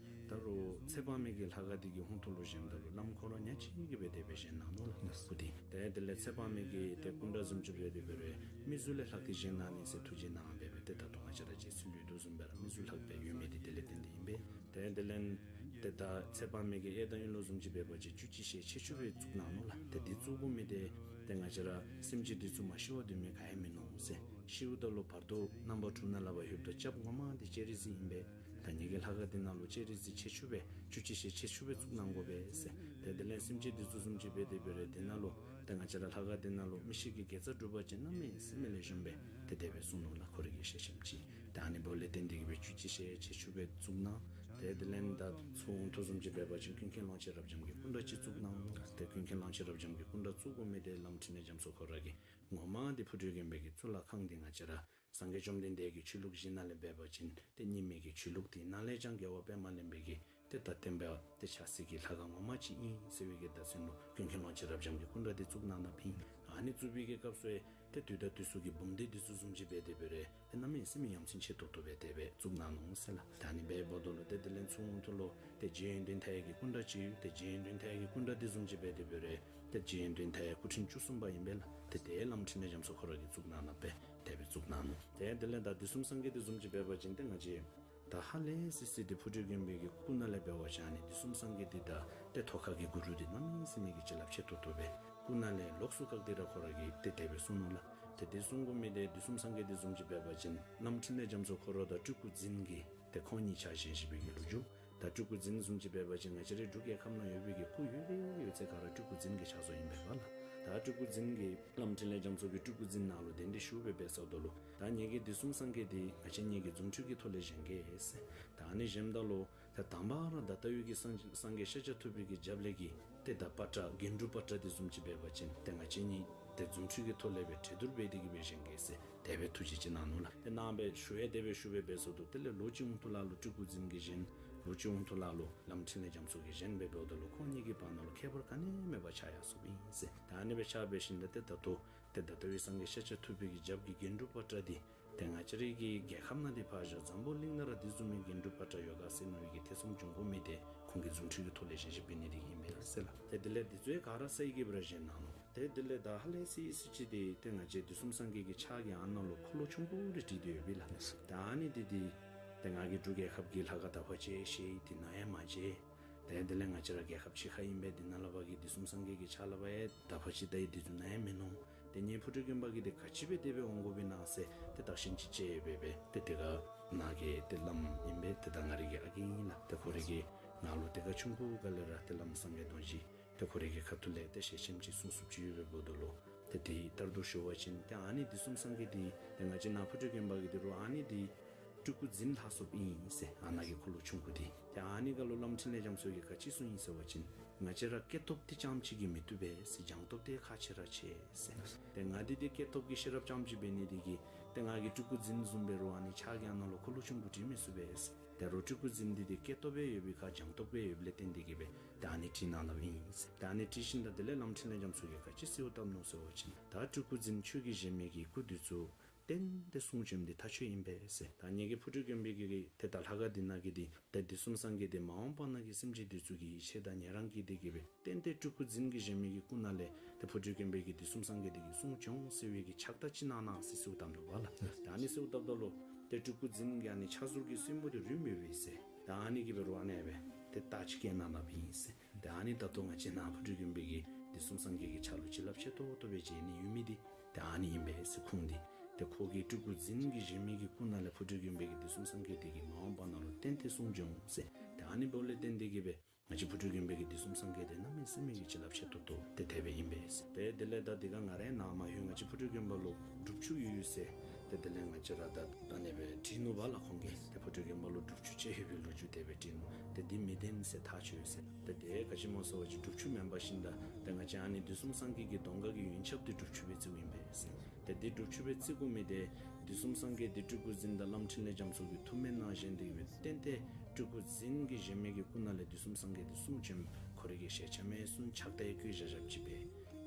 ད་རུང་ཚེ་དཔག་མེད་ཀྱི་ལྷ་ཁང་འདི་གི་ཧོངས་ཐུག་ལུ་བཞེངསམ་ད་ལུ་བླམ་ཁོ་ར་ཉག་གཅིག་གིས་སྦེ་དེ་སྦེ་བཞེངས་གནང་ནུག་ལགས། སྐུ་འདི་ཏེ་དེ་ལས་ཚེ་དཔག་མེད་ཀྱི་ཏེ་སྐུ་འདྲ་བཟུམ་ཅིག་འབད་དེ་འབད་རུང་མི་གཟུགས་ལས་ལྷག་སྟེ་བཞེངས་གནང་ནི་ཟེར་ཐུགས་བཞེད་གནང་འབད་སྦེ་ཏེ་ད་ལྟོ་ང་བཅས་ར་རྗེ་བཙུན་ལུས་འདུག་བཟུམ་སྦེ་ར་མི་གཟུགས་ལྷག་སྟེ་ཡོད་མི་འདི་དེ་ལས་བརྟེན་ཏེ་ཨིན་པས། ཏེ་དེ་ལས་ཏེ་ད་ཚེ་དཔག་མེད་ཀྱི་གཡས་དང་གཡོན་ལུ་བཟུམ་ཅིག་འབད་བ་ཅིན་བཅུ་གཅིག་ཞལ་ཆེ་ཆུང་སྦེ་བཙུགས་གནང་ནུག་ལགས། ཏེ་འདི་བཙུགས་དགོ་མི་འདི་ཏེ་ང་བཅས་ར་སེམས་ཅན་འདི་ཚུ་མ་ཤི་བར་སྡོད་མི་ག་ཡང་མིན་ནུག་ཟེར། ཤིཝ་ད་ལུ་བར་དོ་རྣམ་པ་དྲུག་ནང་ལས་ཕར་ལྷོདཔ་ད་སྐྱབས་ངོ་མ་འདི་སྤྱན་རས་གཟིགས་ཨིན་པས། ད་ངེ་གི་ལྷ་ཁང་འདི་ནང་ལུ་སྤྱན་རས་གཟིགས་ཆེ་ཆུང་སྦེ་བཅུ་གཅིག་ཞལ་ཆེ་ཆུང་སྦེ་བཙུགས་གནང་དགོ་པས་ཟེར། ཏེ་དེ་ལས་སེམས་ཅན་འདི་ཚུ་བཟུམ་ཅིག་འབད་དེ་འབད་རུང་འདི་ནང་ལུ་ཏེ་ང་བཅས་ར་ལྷ་ཁང་འདི་ནང་ལུ་མི་ཤི་གི་དགེ་རྩ་སྒྲུབ་པ་ཅིན་གནམ་མེད་ས་མེད་ལེགས་ཤོམ་སྦེ་ཏེ་དེ་སྦེ་གསུངས་ནུག་ལགས། ཁོ་རའི་གི་ཞལ་ཆེམས་ཅིག། ཏེ་ཨ་ནི་འབདཝ་ལས་བརྟེན་ཏེ་གི་སྦེ་བཅུ་གཅིག་ཞལ་ཆེ་ཆུང་སྦེ་བཙུགས་གནང་། ཏེ་དེ་ལས་ད་ཚུར་ཧོངས་ཐུག་བཟུམ་ཅིག་འབད་བ་ཅིན་ཀུན་མཁྱེན་ཀློང་ཆེན་རབ་འབྱམས་ཀྱི་སྐུ་འདྲ་ཅིག་བཙུགས་གནང་། ཏེ་ཀུན་མཁྱེན་ཀློང་ཆེན་རབ་འབྱམས་ཀྱི་སྐུ་འདྲ་བཙུགས་དགོ་མི་འདི་བླམ་འཕྲིན་ལས་རྒྱ་མཚོ་ཁོ་ར་གིས་ངོ་མ་འདི་ཕུར་སྒྲོལ་དགོན་པའི་གི་གཙུག་ལག་ཁང་འདི་ང་བཅས་ར་སངས་རྒྱས་བཅོམ་ལྡན་འདས་ཀྱི་ཆོས་ལུགས་བཞི་ནང་ལས་འབད་བ་ཅིན་ཏེ་རྙིང་མའི་གི་ཆོས་ལུགས་འདི་ནང་ལས་ཀྱང་རྒྱལ་བ་པདྨ་གླིང་པའི་གི་ཏེ་ད་བསྟན་པ་ཏེ་ཆགས་སའི་གི་ལྷ་ཁང་ངོ་མ་ཅིག་ཨིན་ཟེར་བའི་གི་བརྡ་མཚོན་ལུ་ཀུན་མཁྱེན་ཀློང་ཆེན་རབ་འབྱམས་ཀྱི་སྐུ་འདྲ་འདི་བཙུགས་གནང་གནངམ་ཨིན། ཨ་ནི་བཙུགས་པའི་གི་སྐབས་སུ་ཡང་ཏེ་དུས་དང་དུས་སུ་གི་འབུམ་སྡེ་འདི་ཚུ་བཟུམ་ཅིག་འབད་དེ་འབད་རུང་ཏེ་གནམ་མེད་ས་མེད་ཡ་མཚན་ཆེ་ཏོག་ཏོ་སྦེ་དེ་སྦེ་བཙུགས་གནང་ནུག་ཟེར་ལགས། ད་ཨ་ནི་འབདཝ་ད་ལུ་ཏེ་དེ་ལས་ཚུར་ཧོངས་ཐུག་ལུ་ཏེ་རྗེ་ཡོན་ཏན་མཐའ་ཡས་ཀྱི་སྐུ་འདྲ་ཅིག་ཡོད། ཏེ་རྗེ་ཡོན་ཏན་མཐའ་ཡས་ཀྱི་སྐུ་འདྲ་འདི་བཟུམ་ཅིག་འབད་དེ་འབད་རུང་ཏེ་རྗེ་ཡོན་ཏན་མཐའ་ཡས་སྐུ་ཕྲེང་བཅུ་གསུམ་པ་ཨིན་པས་ལགས། ཏེ་དེ་བླམ་འཕྲིན་ལས་རྒྱ་མཚོ་ཁོ་ར་གིས་བཙུགས་གནང་གནངམ་སྦེ་དེ་སྦེ་བཙུགས་གནང་ནུག། ཏེ་དེ་ལས་ད་དུས་གསུམ་སངས་རྒྱས་འདི་བཟུམ་ཅིག་འབད་བ་ཅིན་ཏེ་ང་བཅས་ད་ཧ་ལས་སི་སི་འདི་ཕུར་སྒྲོལ་དགོན་པའི་གི་སྐུ་ནང་ལས་འབད་བ་ཅིན་ཨ་ནི་དུས་གསུམ་སངས་རྒྱས་འདི་དང་ཏེ་ཐོག་ཁ་གི་གུ་རུ་འདི་གནམ་མེད་ས་མེད་ཀྱི་བྱིན་རླབས་ཆེ་ཏོག་ཏོ་སྦེ་སྐུ་ནང་ལས་ལོགས་སུ་བཀག་སྟེ་ར་ཁོ་ར་གིས་ཏེ་དེ་སྦེ་གསུངས་ནུག་ལགས། ཏེ་དེ་གསུང་དགོ་མི་འདི་དུས་གསུམ་སངས་རྒྱས་འདི་བཟུམ་ཅིག་འབད་བ་ཅིན་བླམ་འཕྲིན་ལས་རྒྱ་མཚོ་ཁོ་ར་དང་སྤྲུལ་སྐུ་རྫུན་གྱི་ཏེ་ཁོང་གཉིས་ཕྱག་བཞེས་བཞེས་པའི་གི་ལོ་རྒྱུས། ད་སྤྲུལ་སྐུ་རྫུན་བཟུམ་ཅིག་འབད་བ་ཅིན་ང་བཅས་རའི་འབྲུག་རྒྱལ་ཁབ་ནང་ཡོད་པའི་གི་སྐུ་ཡོད་རིགས་ཡོད་ཚད་ག་ར་སྤྲུལ་སྐུ་རྫུན་གྱི་ཕྱག་བཟོ་ཨིན་པས་ལགས། ད་སྤྲུལ་སྐུ་རྫུན་གྱིས་བླམ་འཕྲིན་ལས་རྒྱ་མཚོ་གི་སྤྲུལ་སྐུ་རྫུན་ནང་ལུ་གདན་འདྲེན་ཞུ་སྦེ་འབད་སོངམ་ད་ལུ་ད་ངེ་གི་དུས་གསུམ་སངས་རྒྱས་འདི་ང་བཅས་གཉིས་ཀྱིས་རྫུ་འཕྲུལ་གྱི་ཐོག་ལས་བཞེངས་གེ་ཟེར། ད་ཨ་ནི་བཞེངསམ་ད་ལུ་ད་དང་པ་ར་ད་ལྟོ་ཡོད་ཀྱི་སངས་སངས་རྒྱས་ཤཱཀྱ་ཐུབ་པའི་གི་རྒྱབ་ལས་ཀྱི་ཏེ་ད་པ་ཏྲ་རྒྱན་དྲུག་པ་ཏྲ་འདི་བཟུམ་ཅིག་འབད་བ་ཅིན་ཏེ་ང་བཅས་གཉིས་ཏེ་རྫུ་འཕྲུལ་གྱི་ཐོག་ལས་སྦེ་གྲོས་བསྡུར་འབད་དེ་གི་སྦེ་བཞེངས་གེ་ཟེར་དེ་སྦེ་ཐུགས་བཞེད་ཅིག་གནང་ནུག་ལགས། ཏེ་གནང་སྦེ་ཞུ་ཡང་དེ་སྦེ་ཞུ་སྦེ་འབད་སོངམ་ད་ལུ་དེ་ལས་ལོ་གཅིག་ཧོངས་ཐུག་ལ་ལུ་སྤྲུལ་སྐུ་རྫུན་གྱིས་བཞེངས། ལོ་གཅིག་ཧོངས་ཐུག་ལ་ལུ་བླམ་འཕྲིན་ལས་རྒྱ་མཚོ་གིས་བཞེངས་སྦེ་འབདཝ་ད་ལུ་ཁོང་གཉིས་ཀྱི་བར་ན་ལུ་ཁྱད་པར་ག་ནི་མེད་པར་ཆགས་ཡར་སོཔ་ཨིན་ཟེར། ད་ཨ་ནི་སྦེ་ཆགས་འབད་ཞིནམ་ད་ཏེ་ད་ལྟོ་ཏེ་ད་ལྟོ་ཡོད་སངས་རྒྱས་ཤཱཀྱ་ཐུབ་པའི་གི་རྒྱབ་ཀྱི་རྒྱན་དྲུག་པ་ཏྲ་འདི་ཏེ་ང་བཅས་རའི་གི་རྒྱལ་ཁབ་ནང་འདི་ཕར་བཞག་འཛམ་བུ་གླིང་ནང་ར་འདི་བཟུམ་མའི་རྒྱན་དྲུག་པ་ཏྲ་ཡོད་ག་ཟེར་མནོ་བའི་གི་ཐེ་ཚོམ་འབྱུང་དགོ་མི་འདི་ཁོང་གིས་རྫུ་འཕྲུལ་གྱི་ཐོག་ལས་བཞེངས་བཞེངསཔ་འབད་ནི་འདི་ཨིན་པས་ཟེར་ལགས། ཏེ་དེ་ལས་འདི་ཚུ་ཡང་ག་ར་སའི་གི་སྦེ་ར་བཞེངས་གནང་ནུག། ཏེ་དེ་ལས་ད་ཧ་ལས་སི་སི་ཅིག་འདི་ཏེ་ང་བཅས་དུས་གསུམ་སངས་རྒྱས་ཀྱི་ཕྱག་གི་ཨ་ནཱ་ལུ་འཁོར་ལོ་ཆུང་ཀུ་རེ་བྲིས་ཏེ་ཡོདཔ་ཨིན་ལགས། ད་ཨ་ནི་འདི་འདི་ཏེ་ང་གི་འབྲུག་རྒྱལ་ཁབ་ཀྱི་ལྷ་ཁང་དག་པ་ཅིག་ཞེས་འདི་ནང་ཡང་མ་མཇལ། ཏེ་དེ་ལས་ང་བཅས་ར་རྒྱལ་ཁབ་ཕྱི་ཁར་ཨིན་པས། འདི་ནང་ལས་ཕར་གྱི་དུས་གསུམ་སངས་རྒྱས་ཀྱི་ཕྱག་ལས་ཕར་ཡང་དག་པ་ཅིག་ད་ཡང་འདི་ཚུ་ནང་ཡང་མིན་ནུག། ཏེ་ངེའི་ཕུར་སྒྲོལ་དགོན་པ་གིས་འདི་ག་ཅི་སྦེ་དེ་སྦེ་འོང་དགོཔ་ཨིན་ན་ཟེར་ཏེ་བརྟག་ཞིབ་ཅིག་རྐྱབ་སྦེ་སྦེ་ཏེ་དེ་ཁར་ནཱ་གི་ཏེ་བླམ་ཨིན་པས། ཏེ་ད་ང་རའི་གི་ཨ་རྒས་ཨིན་ལགས། ཏེ་ཁོ་རའི་གིས་ང་ལུ་དེ་ཁར་ཆུང་ཀུ་སྒང་ལས་ར་ཏེ་བླམ་སངས་རྒྱས་རྡོ་རྗེ་ཏེ་ཁོ་རའི་གི་ཁ་ཐུག་ལས་ཏེ་ཞལ་ཆེམས་ཅིག་གསུང་གསུངམ་ཅིག་ཡོད་པས། འབདཝ་ད་ལུ་ཏེ་དེ་ལྟར་དུ་ཞུ་བ་ཅིན་ཏེ་ཨ་ནི་དུས་གསུམ་སངས་རྒྱས་འདི་ཏེ་ང་བཅས་ནཱ་ཕུར་སྒྲོལ་དགོན་པ་གི་འདི་རུང་ཨ་ནི་འདི་སྤྲུལ་སྐུ་རྫུན་ལྷག་སོཔ་ཨིན་ཟེར། ཨ་ནཱ་གི་འཁོར་ལོ་ཆུང་ཀུ་འདི། ཏེ་ཨ་ནི་སྒང་ལུ་བླམ་འཕྲིན་ལས་རྒྱ་མཚོ་གིས་ག་ཅི་གསུངས་ཡི་ཟེར་བ་ཅིན་ང་བཅས་ར་སྐྱེས་སྟོབས་འདི་རྐྱངམ་གཅིག་གིས་མི་བཏུབ་པས་ཟེར། སྦྱངས་སྟོབས་འདི་ཁག་ཆེ་ར་ཆེ་ཟེར། ཏེ་ང་འདི་འདི་སྐྱེས་སྟོབས་ཀྱི་ཤེས་རབ་རྐྱངམ་གཅིག་འབད་ནི་འདི་གིས་ཏེ་ང་གིས་སྤྲུལ་སྐུ་རྫུན་བཟུམ་འབད་རུང་ཨ་ནི་ཕྱག་གི་ཨ་ནཱ་ལུ་འཁོར་ལོ་ཆུང་ཀུ་བྲི་མི་ཚུགས་པས་ཟེར། ད་རུང་སྤྲུལ་སྐུ་རྫུན་འདི་འདི་སྐྱེས་སྟོབས་ཡང་ཡོད་པའི་ཁར་སྦྱངས་སྟོབས་ཡང་ཡོདཔ་ལས་བརྟེན་ཏེ་གི་སྦེ་ད་ཨ་ནི་བྲིས་གནང་གནངམ་ཨིན་ཟེར། ད་ཨ་ནི་བྲིས་ཞིནམ་ད་དེ་ལས་བླམ་འཕྲིན་ལས་རྒྱ་མཚོ་གིས་ག་ཅི་གསོལཝ་བཏབ་ནུག་ཟེར་བ་ཅིན་ད་སྤྲུལ་སྐུ་རྫུན་ཁྱོད་ཀྱིས་བཞེངས་མི་གི་སྐུ་འདི་ཚུ་གཏན་གཏན་གསུང་བྱོན་འདི་ཐག་ཆོད་ཨིན་པས་ཟེར། ད་ངེ་གི་ཕུར་སྒྲོལ་དགོན་པའི་གི་གི་ཏེ་ད་ལྷ་ཁང་འདི་ནང་གི་འདི་ཏེ་དུས་གསུམ་སངས་རྒྱས་འདི་མ་འོངས་པ་ནང་གི་སེམས་ཅན་འདི་ཚུ་གི་ཡིད་ཆེས་དང་ཉན་རང་གི་འདི་གི་སྦེ་གཏན་གཏན་སྤྲུལ་སྐུ་རྫུན་གྱིས་བཞེངས་མི་གི་སྐུ་ནང་ལས་ཏེ་ཕུར་སྒྲོལ་དགོན་པའི་གི་དུས་གསུམ་སངས་རྒྱས་འདི་གི་གསུང་བྱོན་ཟེར་བའི་གི་ཕྱག་རྟགས་ཅིག་གནང་གནང་ཟེར་གསོལཝ་བཏབ་ནུག་པ་ལགས། ད་ཨ་ནི་གསོལཝ་བཏབ་ད་ལུ་ཏེ་སྤྲུལ་སྐུ་རྫུན་གྱི་ཨ་ནི་ཕྱག་ཟུར་གྱི་སྲིན་པོ་འདི་རུལ་མི་བས་ཟེར། ད་ཨ་ནི་གི་འབད་རུང་ཨ་ནི་སྦེ་ཏེ་རྟགས་ཅིག་བཀལ་གནང་གནངམ་ཨིན་ཟེར། ད་ཨ་ནི་ད་ལྟོ་ང་བཅས་ནཱ་ཕུར་སྒྲོལ་དགོན་པའི་གི་ དུས་གསུམ་སངས་རྒྱས་ཀྱི་ཆ་ལུ་བྱིན་རླབས་ཆེ་ཏོག་ཏོ་སྦེ་བྱིན་ནི་ཡོད་མི་འདི་ཏེ་ཨ་ནི་ཨིན་པས་ཟེར་ཁུངས་འདི། ཏེ་ཁོ་གི་སྤྲུལ་སྐུ་འཛིན་གྱིས་བཞེངས་མི་གི་སྐུ་ནང་ལས་ཕོ་བྲུབ་མགོན་པོ་གིས་དུས་གསུམ་སངས་རྒྱས་འདི་གིས་མ་འོངས་པ་ནང་ལུ་གཏན་གཏན་གསུངས་བྱུང་ཟེར། ཏེ་ཨ་ནི་འབདཝ་ལས་བརྟེན་ཏེ་གིས་སྦེ་ང་བཅས་ཕོ་བྲུབ་མགོན་པོ་གིས་དུས་གསུམ་སངས་རྒྱས་འདི་གནམ་མེད་ས་མེད་ཀྱི་བྱིན་རླབས་ཆེ་ཏོག་ཏོ་ཏེ་དེ་སྦེ་ཨིན་པས་ཟེར། ཏེ་དེ་ལས་ད་འདི་ག་ང་རའི་ནཱ་མ་ཡོད། ང་བཅས་ཕོ་བྲུབ་མགོན་པོ་ལུ་སྒྲུབ་ཆུ་ཡོད་ཟེར། ཏེ་དེ་ལས་ང་བཅས་ར་ད་ཨ་ནི་སྦེ་དྲིས་ནུག་པ་ལགས་ཁོང་གིས། ཏེ་ཕོ་བྲུབ་མགོན་པོ་ལུ་སྒྲུབ་ཆུ་ཅིག་ཡོད་པའི་ལོ་རྒྱུས་དེ་སྦེ་དྲིས་ནུག། ཏེ་འདི་མི་བདེན་ཟེར་ཐག་ཆོད་ཟེར། ཏེ་དེ་ག་ཅི་སྨོ་ཟེར་བ་ཅིན་སྒྲུབ་ཆུ་མེན་པར་ཞིནམ་ད་ཏེ་ང་བཅས་ཨ་ནི་དུས་གསུམ་སངས་རྒྱས་ཀྱི་གདོང་ཁ་གི་ཡོན་ཆབ་འདི་སྒྲུབ་ཆུ་སྦེ་བརྩིཝ་ཨིན་པས་ཟེར། ཏེ་འདི་སྒྲུབ་ཆུ་སྦེ་བརྩི་དགོ་མི་འདི་དུས་གསུམ་སངས་རྒྱས་འདི་སྤྲུལ་སྐུ་འཛིན་དང་བླམ་འཕྲིན་ལས་རྒྱ་མཚོ་གིས་ཐུགས་སྨོན་གནང་བཞེངས་ཏེ་གིས་སྦེ་ཏན་ཏན་སྤྲུལ་སྐུ་འཛིན་གྱིས་བཞེངས་མི་གི་སྐུ་ནང་ལས་དུས་གསུམ་སངས་རྒྱས་འདི་གསུངས་བྱོནམ་ཁོ་རའི་གི་ཞལ་ཆེམས་སྦེ་གསུངས་ཕྱག་དར་བཀོད་བཞག་བཞགཔ་ཅིག་སྦེ།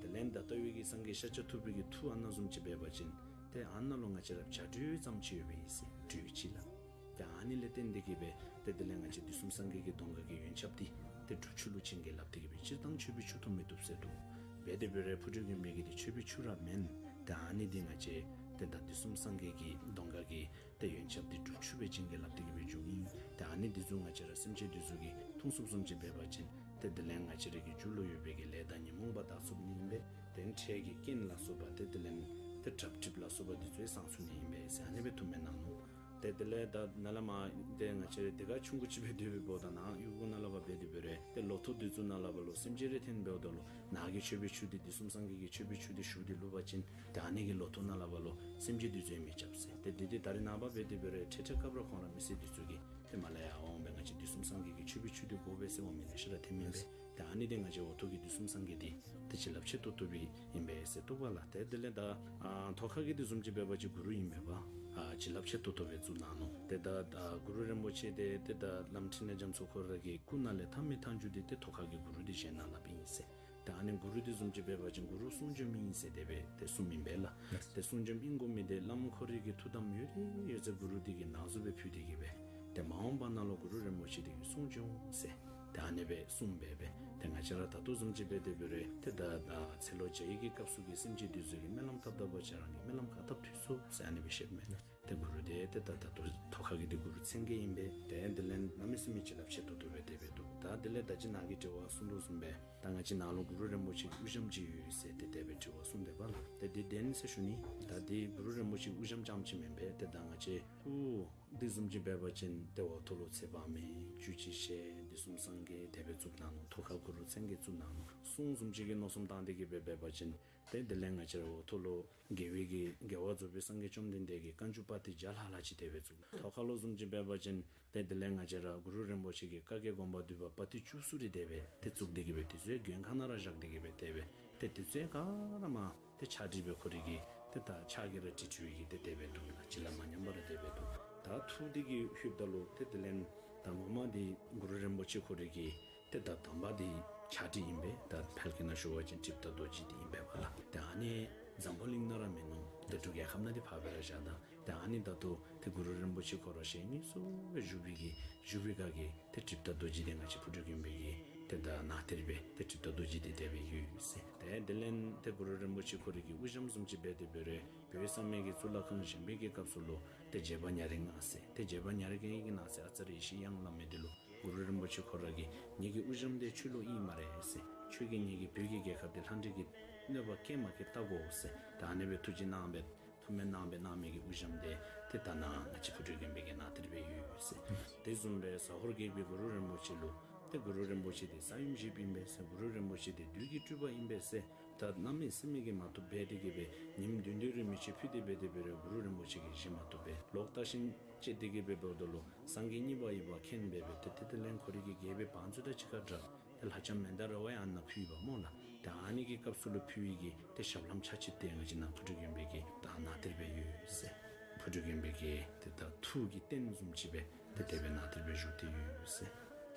དེ་ལས་ད་ལྟོ་བའི་གི་སངས་རྒྱས་ཤཱཀྱ་ཐུབ་པའི་གི་ཐུགས་ཨ་ནཱ་བཟུམ་ཅིག་འབད་བ་ཅིན་ཏེ་ཨ་ནཱ་ལུ་ང་བཅས་ར་བྱ་སྒྲོས་ཙམ་ཅིག་ཡོད་པའི་ཟེར་སྒྲོས་ཅིག་ལགས། ཏེ་ཨ་ནི་ལས་བརྟེན་ཏེ་གིས་སྦེ་ཏེ་དེ་ལས་ང་བཅས་དུས་གསུམ་སངས་རྒྱས་ཀྱི་གདོང་ཁ་གི་ཡོན་ཆབ་འདི་ཏེ་སྒྲུབ་ཆུ་ལུ་བྱིན་གྱིས་བརླབས་ཏེ་གིས་སྦེ་སྤྱིར་བཏང་མཆོད་པའི་ཆུ་འཐུང་མི་བཏུབ་ཟེར་འདུག། འབད་དེ་འབད་རུང་ཕོ་བྲུབ་མགོན་པོ་གི་འདི་མཆོད་པའི་ཆུ་ར་མེན། ཏེ་ཨ་ནི་འདི་ང་བཅས་ཏེ་ད་དུས་གསུམ་སངས་རྒྱས་ཀྱི་གདོང་ཁ་གི་ཏེ་ཡོན་ཆབ་འདི་སྒྲུབ་ཆུ་སྦེ་བྱིན་གྱིས་བརླབས་ཏེ་གིས་སྦེ་འགྱོཝ་ཨིན། ཏེ་ཨ་ནི་འདི་ཚུ་ང་བཅས་ར་སེམས་ཅན་འདི་ཚུ་གིས་འཐུང་ཚུགསཔ་བཟུམ་ཅིག་འབད་བ་ཅིན་ཏེ་དེ་ལས་ང་བཅས་ར་གི་རྒྱུད་ལུ་ཡོད་པའི་གི་ལས་དང་ཉོན་མོངས་པ་དག་ཚུགས་ནི་ཨིན་པས། ཏེ་འཕྲལ་གྱི་རྐྱེན་ལ་སོགས་པ་ཏེ་དེ་ལས་ཏེ་གྲབས་གྲིབ་ལ་སོགས་པ་འདི་ཚུ་སངས་ཚུགས་ནི་ཨིན་པས་ཟེར་ཨ་ནི་སྦེ་ཐུགས་སྨོན་གནང་ནུག། ཏེ་དེ་ལས་ད་ནཱ་ལས་མར་ཏེ་ང་བཅས་ར་དེ་ཁར་ཆུང་ཀུ་ཅིག་སྦེ་སྡོད་པའི་འབདཝ་ད་ནཱ་གཡུས་སྒོ་ནང་ལས་ཕར་འབད་དེ་འབད་རུང་ཏེ་ལོ་ཐོག་འདི་ཚུ་ནང་ལས་ཕར་ལུ་སེམས་ཅན་རེ་འཐོན་འབདཝ་ད་ལུ་ནཱ་གི་མཆོད་པའི་ཆུ་འདི་དུས་གསུམ་སངས་རྒྱས་ཀྱི་མཆོད་པའི་ཆུ་འདི་ཞུ་སྟེ་བླུག་པ་ཅིན་ཏེ་ཨ་ནི་གིས་ལོ་ཐོག་ནང་ལས་ཕར་ལུ་སེམས་ཅན་འདི་ཚུ་ཡང་མི་རྐྱབ་ཟེར། ཏེ་འདི་འདི་ད་རེས་ནངས་པ་འབད་དེ་འབད་རུང་འཕྲལ་འཕྲལ་སྐབས་རེ་ཁོང་ར་མི་སེར་འདི་ཚུ་གིས་ཏེ་མར་ལས་ཡར་འོང་སྦེ་ང་བཅས་དུས་གསུམ་སངས་རྒྱས་ཀྱི་མཆོད་པའི་ཆུ་འདི་དགོ་པས་ཟེར་འོང་མི་ལེ་ཤ་ར་འཐོན་མི་ཨིན་པས། ཏེ་ཨ་ནི་འདི་ང་བཅས་འོག་ཐོག་གི་དུས་གསུམ་སངས་རྒྱས་འདི་ཏེ་བྱིན་རླབས་ཆེ་ཏོག་ཏོ་སྦེ་ཨིན་པས་ཟེར་འདུག་པ་ལགས། ཏེ་དེ་ལས་ད་ཨ་ཐོག་ཁ་གི་འདི་བཟུམ་ཅིག་འབད་བ་ཅིན་གུ་རུ་ཨིན་པས་པ། ཨ་བྱིན་རླབས་ཆེ་ཏོག་ཏོ་སྦེ་བཙུགས་གནང་ནུག། ཏེ་ད་ཨ་གུ་རུ་རིན་པོ་ཆེ་འདི་ཏེ་ད་བླམ་འཕྲིན་ལས་རྒྱ་མཚོ་ཁོ་ར་གི་སྐུ་ནང་ལས་ཐ་མའི་མཐའ་མཇུག་འདི་ཏེ་ཐོག་ཁ་གི་གུ་རུ་འདི་བཞེངས་གནང་སླབ་ཨིན་ཟེར། ཏེ་ཨ་ནི་གུ་རུ་འདི་བཟུམ་ཅིག་འབད་བ་ཅིན་གུ་རུ་གསུང་བྱོནམ་ཨིན་ཟེར་དེ་སྦེ་ཏེ་གསུངམ་ཨིན་པས་ལགས། ཏེ་གསུང་བྱོནམ་ཨིན་དགོ་མི་འདི་བླམ་ཁོ་རའི་གི་ཐུགས་དམ་ཡོད་རིགས་ཡོད་ཚད་གུ་རུ་འདི་གི་ནང་གཟུངས་སྦེ་ཕུལ་ཏེ་གིས་སྦེ་ཏེ་མ་འོངས་པ་ནང་ལུ་གུ་རུ་རིན་པོ་ཆེ་འདི་གིས་གསུང་བྱོན་ཟེར་ཏེ་ཨ་ནི་སྦེ་གསུངམ་སྦེ་སྦེ་ཏེ་ང་བཅས་ར་ད་ལྟོ་བཟུམ་ཅིག་འབད་དེ་འབད་རུང་ཏེ་ད་ད་ཚེ་ལོ་བརྒྱ་ཡི་གི་སྐབས་སུ་གི་སེམས་ཅན་འདི་ཚུ་གིས་སྨོན་ལམ་བཏབ་བཏབ་པ་ཅིན་རང་གིས་སྨོན་ལམ་ག་བཏབ་ཐོས་སོ་ཟེར་ཨ་ནི་སྦེ་བཤདཔ་མས། ཏེ་གུ་རུ་འདི་ཏེ་ད་ད་ལྟོ་ཐོག་ཁ་གི་འདི་གུ་རུ་མཚན་བརྒྱད་ཨིན་པས། ཏེ་དེ་ལས་གནམ་མེད་ས་མེད་བྱིན་རླབས་ཆེ་ཏོག་ཏོ་སྦེ་དེ་སྦེ་འདུག། ད་དེ་ལས་ད་ཅི་ནཱ་གིས་དྲི་བ་གསུངས་དོ་བཟུམ་སྦེ་ད་ང་བཅས་ནཱ་ལུ་གུ་རུ་རིན་པོ་ཆེ་གི་དབུ་ཞྭམོ་ཅིག་ཡོད་ཟེར་ཏེ་དེ་སྦེ་དྲི་བ་གསུངས་དེས་པ་ལགས། ཏེ་འདི་བདེན་ཟེར་ཞུ་ནི། ད་འདི་གུ་རུ་རིན་པོ་ཆེ་གི་དབུ་ཞྭམོ་རྐྱངམ་ཅིག་མེན་པས། ཏེ་ད་ང་བཅས་སྐུ་འདི་བཟུམ་ཅིག་འབད་བ་ཅིན་ཏེ་འོག་ཐོག་ལུ་ཚེ་དཔག་མེད་བཅུ་གཅིག་ཞལ་དུས་གསུམ་སངས་རྒྱས་དེ་སྦེ་བཙུགས་གནང་ནུག། ཐོག་ཁར་གུ་རུ་མཚན་བརྒྱད་བཙུགས་གནང་ནུག། གསུང་བཟུམ་ཅིག་གི་མནོ་བསམ་བཏང་སྟེ་གིས་སྦེ་འབད་བ་ཅིན་ཏེ་དེ་ལས་ང་བཅས་ར་འོག་ཐོག་ལུ་རྒྱལ་བའི་གི་རྒྱལ་བ་རྫོགས་པའི་སངས་རྒྱས་བཅོམ་ལྡན་འདས་ཀྱི་བཀའ་འགྱུར་པོ་ཏི་བརྒྱ་ལྷག་ལྷག་ཅིག་དེ་སྦེ་བཙུགས། ཐོག་ཁ་ལུ་བཟུམ་ཅིག་འབད་བ་ཅིན་ཏེ་དེ་ལས་ང་བཅས་ར་གུ་རུ་རིན་པོ་ཆེ་གི་བཀའ་བརྒྱད་དགོངས་པ་འདུས་པ་པོ་ཏི་བཅུ་གསུམ་རེ་དེ་སྦེ་ཏེ་བཙུགས་ཏེ་གིས་སྦེ་དེ་ཚུ་ཡང་མགོན་ཁང་ནང་ར་བཞག་སྟེ་གིས་སྦེ་དེ་སྦེ་ཏེ་དེ་ཚུ་ཡང་ག་ར་མར་ཏེ་ཕྱག་བྲིས་སྦེ་ཁོ་རའི་གི་ཏེ་ད་ཕྱག་གིས་ར་བྲིས་བྲིསཝ་གི་ཏེ་དེ་སྦེ་འདུག་ལགས། བྱིན་རླབས་མ་ཉམས་པར་དེ་སྦེ་འདུག། ད་ཐུགས་འདི་གིས་ལྷོདཔ་ད་ལུ་ཏེ་དེ་ལས་ད་ངོ་མ་འདི་གུ་རུ་རིན་པོ་ཆེ་ཁོ་རའི་གི་ཏེ་ད་དམ་པ་འདི་ཕྱག་བྲིས་ཨིན་པས། ད་ཕལ་སྐད་ནང་ཞུ་བ་ཅིན་ཊིཀ་ཊ་རྡོ་རྗེ་འདི་ཨིན་པས་པ་ལགས། ཏེ་ཨ་ནི་འཛམ་བུ་གླིང་ནང་ར་མིན་ནུག། ཏེ་འབྲུག་རྒྱལ་ཁབ་ནང་འདི་ཕར་སྦེ་ར་བཞག་ད། ཏེ་ཨ་ནི་ད་ལྟོ་ཏེ་གུ་རུ་རིན་པོ་ཆེ་ཁོ་ར་ཞལ་གཉིས་སུ་སྦེ་བཞུགས་པའི་གི་བཞུགས་པའི་སྒང་གི་ཏེ་ཊིཀ་ཊ་རྡོ་རྗེ་འདི་ང་བཅས་ཕོ་བྲུབ་མགོན་པོ་གི་ཏེ་ད་ནང་གཏེར་སྦེ་ཏེ་ཊིཀ་ཊ་རྡོ་རྗེ་འདི་དེ་སྦེ་ཡོད་ཟེར། ཏེ་དེ་ལས་ཏེ་གུ་རུ་རིན་པོ་ཆེ་ཁོ་རའི་གི་དབུ་ཞྭམོ་བཟུམ་ཅིག་འབད་དེ་འབད་རུང་བོད་ཟམ་པའི་གི་གཙུག་ལག་ཁང་བཞེངས་པའི་གི་སྐབས་སུ་ལུ་ཏེ་རྗེ་འབངས་ཉ་རིགས་ལྔ་ཟེར། ཏེ་རྗེ་འབངས་ཉ་རིགས་ལྔ་གི་ནང་གསེས་ཨ་ཙརྱ་ཡེ་ཤེས་དབྱངས་སླབ་མི་འདི་ལུ་གུ་རུ་རིན་པོ་ཆེ་ཁོ་ར་གིས་ངེ་གི་དབུ་ཞྭམོ་འདི་ཁྱོད་ལུ་ཨིན་སྨ་རེ་ཟེར། ཁྱོད་ཀྱིས་ངེ་གི་བོད་ཀྱི་རྒྱལ་ཁབ་འདི་ལྷ་འདྲེ་གིས་གནོད་པ་བཀལ་མ་བཀལ་བལྟ་དགོ་ཟེར། ད་ཨ་ནི་སྦེ་ཐུགས་བཞེད་གནང་སྦེ་ཐུགས་སྨོན་གནང་སྦེ་གནང་མི་གི་དབུ་ཞྭམོ་འདི་ཏེ་ད་ནཱ་ང་བཅས་ཕོ་བྲུབ་མགོན་པོ་གི་ནང་གཏེར་སྦེ་ཡོད་ཟེར། དེ་བཟུམ་སྦེ་ཟ་ཧོར་རྒྱལ་པོའི་གུ་རུ་རིན་པོ་ཆེ་ལུ་ཏེ་གུ་རུ་རིན་པོ་ཆེ་འདི་ས་ཡོམ་བཞེསཔ་ཨིན་པས་ཟེར། གུ་རུ་རིན་པོ་ཆེ་འདི་བདུད་ཀྱི་སྤྲུལ་པ་ཨིན་པས་ཟེར། ད་གནམ་མེད་ས་མེད་ཀྱི་མ་བཏུབ་འབད་དེ་གིས་སྦེ་ཉིནམ་བདུན་བདུན་རེ་མེ་མཆོད་ཕུལ་ཏེ་འབད་དེ་འབད་རུང་གུ་རུ་རིན་པོ་ཆེ་གིས་བཞེས་མ་བཏུབ་པས། ལོག་ལྟ་ཞིནམ་བཅད་དེ་གིས་སྦེ་འབདཝ་ད་ལུ་སངས་རྒྱས་གཉིས་པ་ཡོད་པ་མཁྱེན་སྦེ་སྦེ་ཏེ་ཏེ་དེ་ལས་ཁོ་རའི་གི་རྒྱལ་པོའི་བང་མཛོད་དང་གཅིག་ཁར་སྦྲགས་ཏེ་ལྷ་ལྕམ་མན་དཱ་ར་བ་ཡང་ཨ་ནཱ་ཕུལ་ཡི་པ་སྨོ་ལགས། ཏེ་ཨ་ནི་གི་སྐབས་སུ་ལུ་ཕུལ་བའི་གི་ཏེ་ཞབས་ལྷམ་ཆ་ཁྱབ་འདི་ང་བཅས་ནཱ་ཕོ་བྲུབ་མགོན་པོ་གི་ད་ནང་གཏེར་སྦེ་ཡོད་ཟེར། ཕོ་བྲུབ་མགོན་པོ་གི་ཏེ་ད་ཐུགས་ཀྱི་རྟེན་བཟུམ་ཅིག་སྦེ་ཏེ་དེ་སྦེ་ནང་གཏེར་སྦེ་བཞུགས་ཏེ་ཡོད་ཟེར།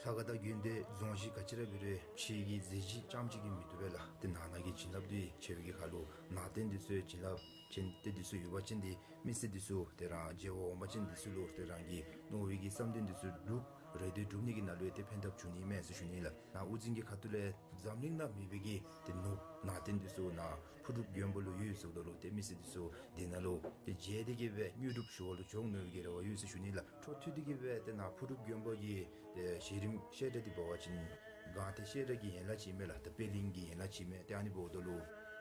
ལྷ་ཁང་དང་དགོན་སྡེ་རྫོང་གཞི་ག་ཅི་ར་འབད་རུང་ཕྱི་གི་མཛེས་བརྗིད་རྐྱངམ་ཅིག་གིས་མི་བཏུབ་པས་ལགས། ཏེ་ནང་ན་གི་བྱིན་རླབས་འདི་ཆེ་བའི་གི་ཁར་ལུ་ནང་རྟེན་འདི་ཚུ་བྱིན་རླབས་ཅན་ཏེ་འདི་ཚུ་ཡོད་པ་ཅིན་འདི་མི་སེར་འདི་ཚུ་ཏེ་རང་རྒྱལ་བ་འོག་མ་ཅན་འདི་ཚུ་ལུ་ཏེ་རང་གི་མནོ་བའི་གི་བསམ་དོན་འདི་ཚུ་འགྲུབ་རེ་འདོད་འགྲུབ་ནི་གི་ནང་ལུ་ཡང་ཏེ་ཕན་ཐབས་བྱུང་ནི་མས་ཟེར་ཞུ་ནི་ལགས། ནཱ་དབུ་འཛིན་གྱི་ཁ་ཐུག་ལས་འཛམ་གླིང་ནང་མེད་པའི་གི་ཏེ་ནོར་ནང་རྟེན་འདི་ཚུ་ནཱ་ཕོ་བྲུབ་མགོན་པོ་ལུ་ཡོད་ཟེརཝ་ད་ལུ་ཏེ་མི་སེར་འདི་ཚུ་འདི་ནང་ལུ་ཏེ་མཇལ་ཏེ་གིས་སྦེ་དངོས་གྲུབ་ཞུ་བ་ལུ་འགྱོ་འོང་མནོ་བའི་གི་རེ་བ་ཡོད་ཟེར་ཞུ་ནི་ལགས། འཕྲོ་མཐུད་དེ་གིས་སྦེ་ཏེ་ནཱ་ཕོ་བྲུབ་མགོན་པོ་གི་ཏེ་ཞལ་རིམ་བཤད་གྲྭ་འདི་འབད་བ་ཅིན་ སྒང་སྟེང་བཤད་གྲྭ་གི་ཡན་ལག་ཅིག་ཨིན་མས་ལགས། ཏེ་པད་གླིང་གི་ཡན་ལག་ཅིག་ཨིན་མས། ཏེ་ཨ་ནི་འབདཝ་ད་ལུ་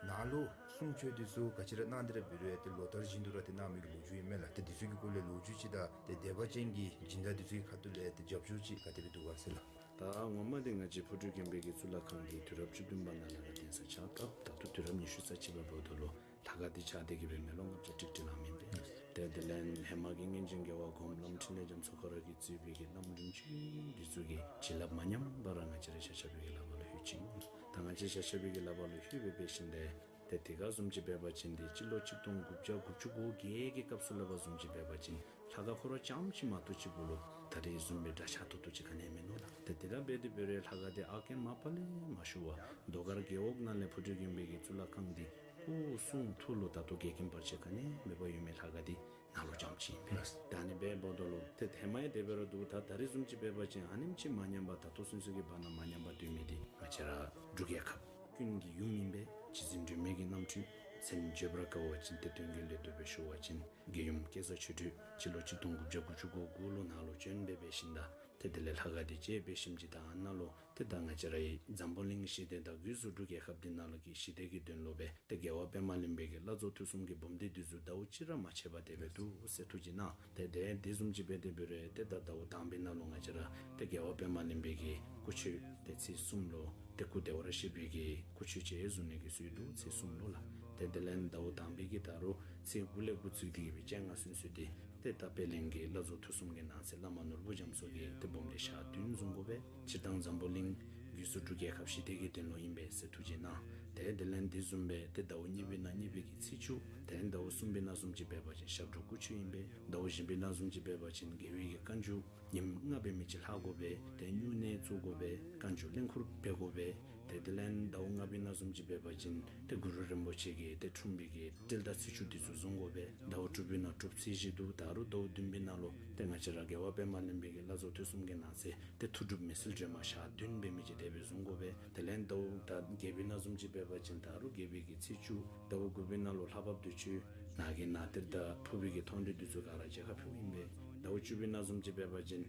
ནཱ་ལུ་གསུང་ཆོག་འདི་ཚུ་ག་ཅི་ར་གནང་སྟེ་ར་འབད་རུང་ཏེ་ལོ་ལྟར་བཞིན་དུ་ར་ཏེ་གནང་མི་གི་ལོ་རྒྱུས་ཨིན་མས་ལགས། ཏེ་འདི་ཚུ་གི་སྐོར་ལས་ལོ་རྒྱུས་ཅིག་དང་ཏེ་དད་པ་ཅན་གྱི་སྦྱིན་བདག་འདི་ཚུ་གི་ཁ་ཐུག་ལས་ཏེ་རྒྱབ་སྐྱོར་ཅིག་ག་དེ་སྦེ་འདུག་ག་ཟེར་ལགས། ད་ངོ་མ་འདི་ང་བཅས་ཕོ་བྲང་དགོན་པའི་གི་གཙུག་ལག་ཁང་འདི་དུས་རབས་བཅུ་བདུན་པ་ནང་ལས་ར་གདན་ས་ཆགས་སྐབས་ད་ལྟོ་དུས་རབས་ཉི་ཤུ་རྩ་གཅིག་པ་འབདཝ་ད་ལུ་ལྷ་ཁང་འདི་ཆགས་ཏེ་གི་སྦེ་མི་ལོ་ལྔ་བརྒྱ་ཀྲིག་ཀྲི་ལང་མི་ཨིན་པས། ཏེ་དེ་ལས་ཧེ་མ་གི་སྔོན་བྱོན་རྒྱལ་བ་གོངམ་བླམ་འཕྲིན་ལས་རྒྱ་མཚོ་ཁོ་ར་གིས་གཙོས་པའི་གི་བླམ་རིམ་བྱོན་འདི་ཚུ་གིས་བྱིན་རླབས་མ་ཉམས་པར་ར་ང་བཅས་ར་ཤ་ཤ་པའི་གི་ལག་པར་ལུ་ལྷོད་ཅི། ད་ང་བཅས་ཤ་ཤ་པའི་གི་ལག་པར་ལུ་ལྷོད་སྦེ་འབད་ཞིནམ་ལས་ཏེ་དེ་ཁར་བཟུམ་ཅིག་འབད་བ་ཅིན་ཏེ་སྤྱི་ལོ་གཅིག་སྟོང་དགུ་བརྒྱ་དགུ་བཅུ་གོ་བརྒྱད་ཀྱི་སྐབས་སུ་ལས་ཕར་བཟུམ་ཅིག་འབད་བ་ཅིན་ལྷ་ཁང་ཁོ་ར་རྐྱངམ་ཅིག་མ་གཏོགས་ཅིག་གུ་ལུ་ད་རེས་བཟུམ་སྦེ་གྲྭ་ཆགས་ཏོག་ཏོ་ཅིག་ག་ནི་ཡང་མིན་ནུག་ལགས། ཏེ་དེ་ར་འབད་དེ་འབད་རུང་ལྷ་ཁང་འདི་ཨ་རྐེན་མ་པ་ལས་མ་ཞུ་བར་ཟློས་གར་རྒེད་འོག་ནང་ལས་ཕོ་བྲང་དགོན་པའི་གི་གཙུག་ལག་ཁང་འདི་སྐུ་གསུང་ཐུགས་ལུ་ད་ལྟོ་འགལ་རྐྱེན་བར་ཆད་ག་ནི་ཡང་མེད་པར་ཡོད་མི་ལྷ་ཁང་འདི་ནཱ་ལུ་རྐྱངམ་ཅིག་ཨིན་པས། ད་ཨ་ནི་འབདཝ་ད་ལུ་ཏེ་ཧེ་མ་ཡང་དེ་སྦེ་ར་འདུག། ད་ད་རེས་བཟུམ་ཅིག་འབད་བ་ཅིན་ཨ་ནེམ་ཅིག་མ་ཉམས་པར་ད་ལྟོ་ཚུན་ཚོད་ཀྱི་བར་ན་མ་ཉམས་པར་སྡོད་མི་འདི་ང་བཅས་ར་འབྲུག་རྒྱལ་ཁབ་ཀུན་གྱི་ཡུམ་ཨིན་པས། རྗེ་བཙུན་སྒྲོལ་མའི་གི་རྣམ་འཕྲུལ་མཚན་བརྗོད་པར་དཀའ་བ་ཅིན་ཏེ་དོན་གྱི་ལས་ལྡོག་པའི་ཞུ་བ་ཅིན་རྒྱལ་ཡུམ་སྐལ་བཟང་ཆོས་སྒྲོན་སྤྱི་ལོ་གཅིག་སྟོང་དགུ་བརྒྱ་དགུ་བཅུ་གོ་དགུ་ལུ་ནཱ་ལུ་བྱོན་སྦེ་འབད་ཞིནམ་ད་ཏེ་དེ་ལས་ལྷ་ཁང་འདི་མཇལ་འབད་ཞིནམ་ཅིག་ད་ཨ་ནཱ་ལུ་ཏེ་ད་ང་བཅས་རའི་འཛམ་བུ་གླིང་ཞི་བདེ་དང་སྒོས་སུ་འབྲུག་རྒྱལ་ཁབ་འདི་ནང་ལུ་གི་ཞི་བདེ་གི་དོན་ལུ་སྦེ་ཏེ་རྒྱལ་བ་པདྨ་གླིང་པའི་གི་བླ་རྫོགས་ཐུགས་གསུམ་གྱི་བུམ་སྡེ་འདི་ཚུ་ཟླཝ་གཅིག་ར་མ་ཆད་པར་དེ་སྦེ་འདུག་ཟེར་ཐུགས་རྗེ་གནང་། ཏེ་དེ་དེ་བཟུམ་ཅིག་འབད་དེ་འབད་རུང་ཏེ་ད་ཟླཝ་དང་པའི་ནང་ལུ་ང་བཅས་ར་ཏེ་རྒྱལ་བ་པདྨ་གླིང་པའི་གི་སྐུ་མཆོད་ཏེ་ཚེས་གསུམ་ལུ་ཏེ་སྐུ་བདེ་བར་གཤེགས་པའི་གི་སྐུ་མཆོད་ཅིག་བཟུང་ནི་གི་སྲོལ་འདུག། ཚེས་གསུམ་ལུ་ལགས། ཏེ་དེ་ལས་ཟླཝ་དང་པའི་གི་ད་རུང་ཚེས་དགུ་ལས་འགོ་བཙུགས་ཏེ་གི་སྦེ་བཅོ་ལྔ་ཚུན་ཚོད་འདི་ཏེ་ད་པད་གླིང་གི་བླ་རྫོགས་ཐུགས་གསུམ་གྱི་ནང་གསེས་བླ་མ་ནོར་བུ་རྒྱ་མཚོ་གིས་ཏེ་བུམ་སྡེ་ཞག་བདུན་བཟུང་དགོ་པས། སྤྱིར་བཏང་འཛམ་བུ་གླིང་སྒོས་སུ་འབྲུག་རྒྱལ་ཁབ་ཞི་བདེ་གི་དོན་ལུ་ཨིན་པས་ཟེར་ཐུགས་རྗེ་གནང་། ཏེ་དེ་ལས་འདི་བཟུམ་སྦེ་ཏེ་ཟླཝ་གཉིས་པའི་ནང་གཉིས་པའི་གི་ཚེས་བཅུ། ཏེ་ཟླཝ་གསུམ་པའི་ནང་བཟུམ་ཅིག་འབད་བ་ཅིན་ཞབས་དྲུང་སྐུ་མཆོད་ཨིན་པས། ཟླཝ་བཞི་པའི་ནང་བཟུམ་ཅིག་འབད་བ་ཅིན་རྒྱལ་བའི་གི་བཀའ་འགྱུར་ཉིནམ་ལྔ་འབད་མི་ཅིག་ལྷག་དགོ་པས། ཏེ་སྨྱུང་གནས་བཙུགས་དགོ་པས། བཀའ་འགྱུར་ལེན་ཁུར་འབད་དགོ་པས། ཏེ་དེ་ལས་ཟླཝ་ལྔ་པའི་ནང་བཟུམ་ཅིག་འབད་བ་ཅིན་ཏེ་གུ་རུ་རིན་པོ་ཆེ་གི་ཏེ་འཁྲུངས་པའི་གི་ཏིལ་དང་ཚེས་བཅུ་འདི་ཚུ་བཟུང་དགོ་པས། ཟླཝ་དྲུག་པའི་ནང་དྲུག་ཚེས་བཞི་འདུག། ད་རུང་ཟླཝ་བདུན་པའི་ནང་ལུ་ཏེ་ང་བཅས་ར་རྒྱལ་བ་པདྨ་གླིང་པའི་གི་བླ་རྫོགས་ཐུགས་གསུམ་གྱི་ནང་གསེས་ཏེ་ཐུགས་སྒྲུབ་མི་བསྐྱོད་སྒྲོལ་མ་ཞག་བདུན་འབད་མི་ཅིག་དེ་སྦེ་བཟུང་དགོ་པས། དེ་ལས་ཟླཝ་ད་བརྒྱད་པའི་ནང་བཟུམ་ཅིག་འབད་བ་ཅིན་ད་རུང་བརྒྱད་པའི་གི་ཚེས་བཅུ། ཟླཝ་དགུ་པའི་ནང་ལུ་ལྷ་བབས་དུས་ཆེན་ནང་གི་ནང་གཏེར་དང་ཕུར་པའི་གི་མཐོང་གྲོལ་འདི་ཚུ་ག་ར་མཇལ་ཁ་ཕུལཝ་ཨིན་པས། ཟླཝ་བཅུ་པའི་ནང་བཟུམ་ཅིག་འབད་བ་ཅིན་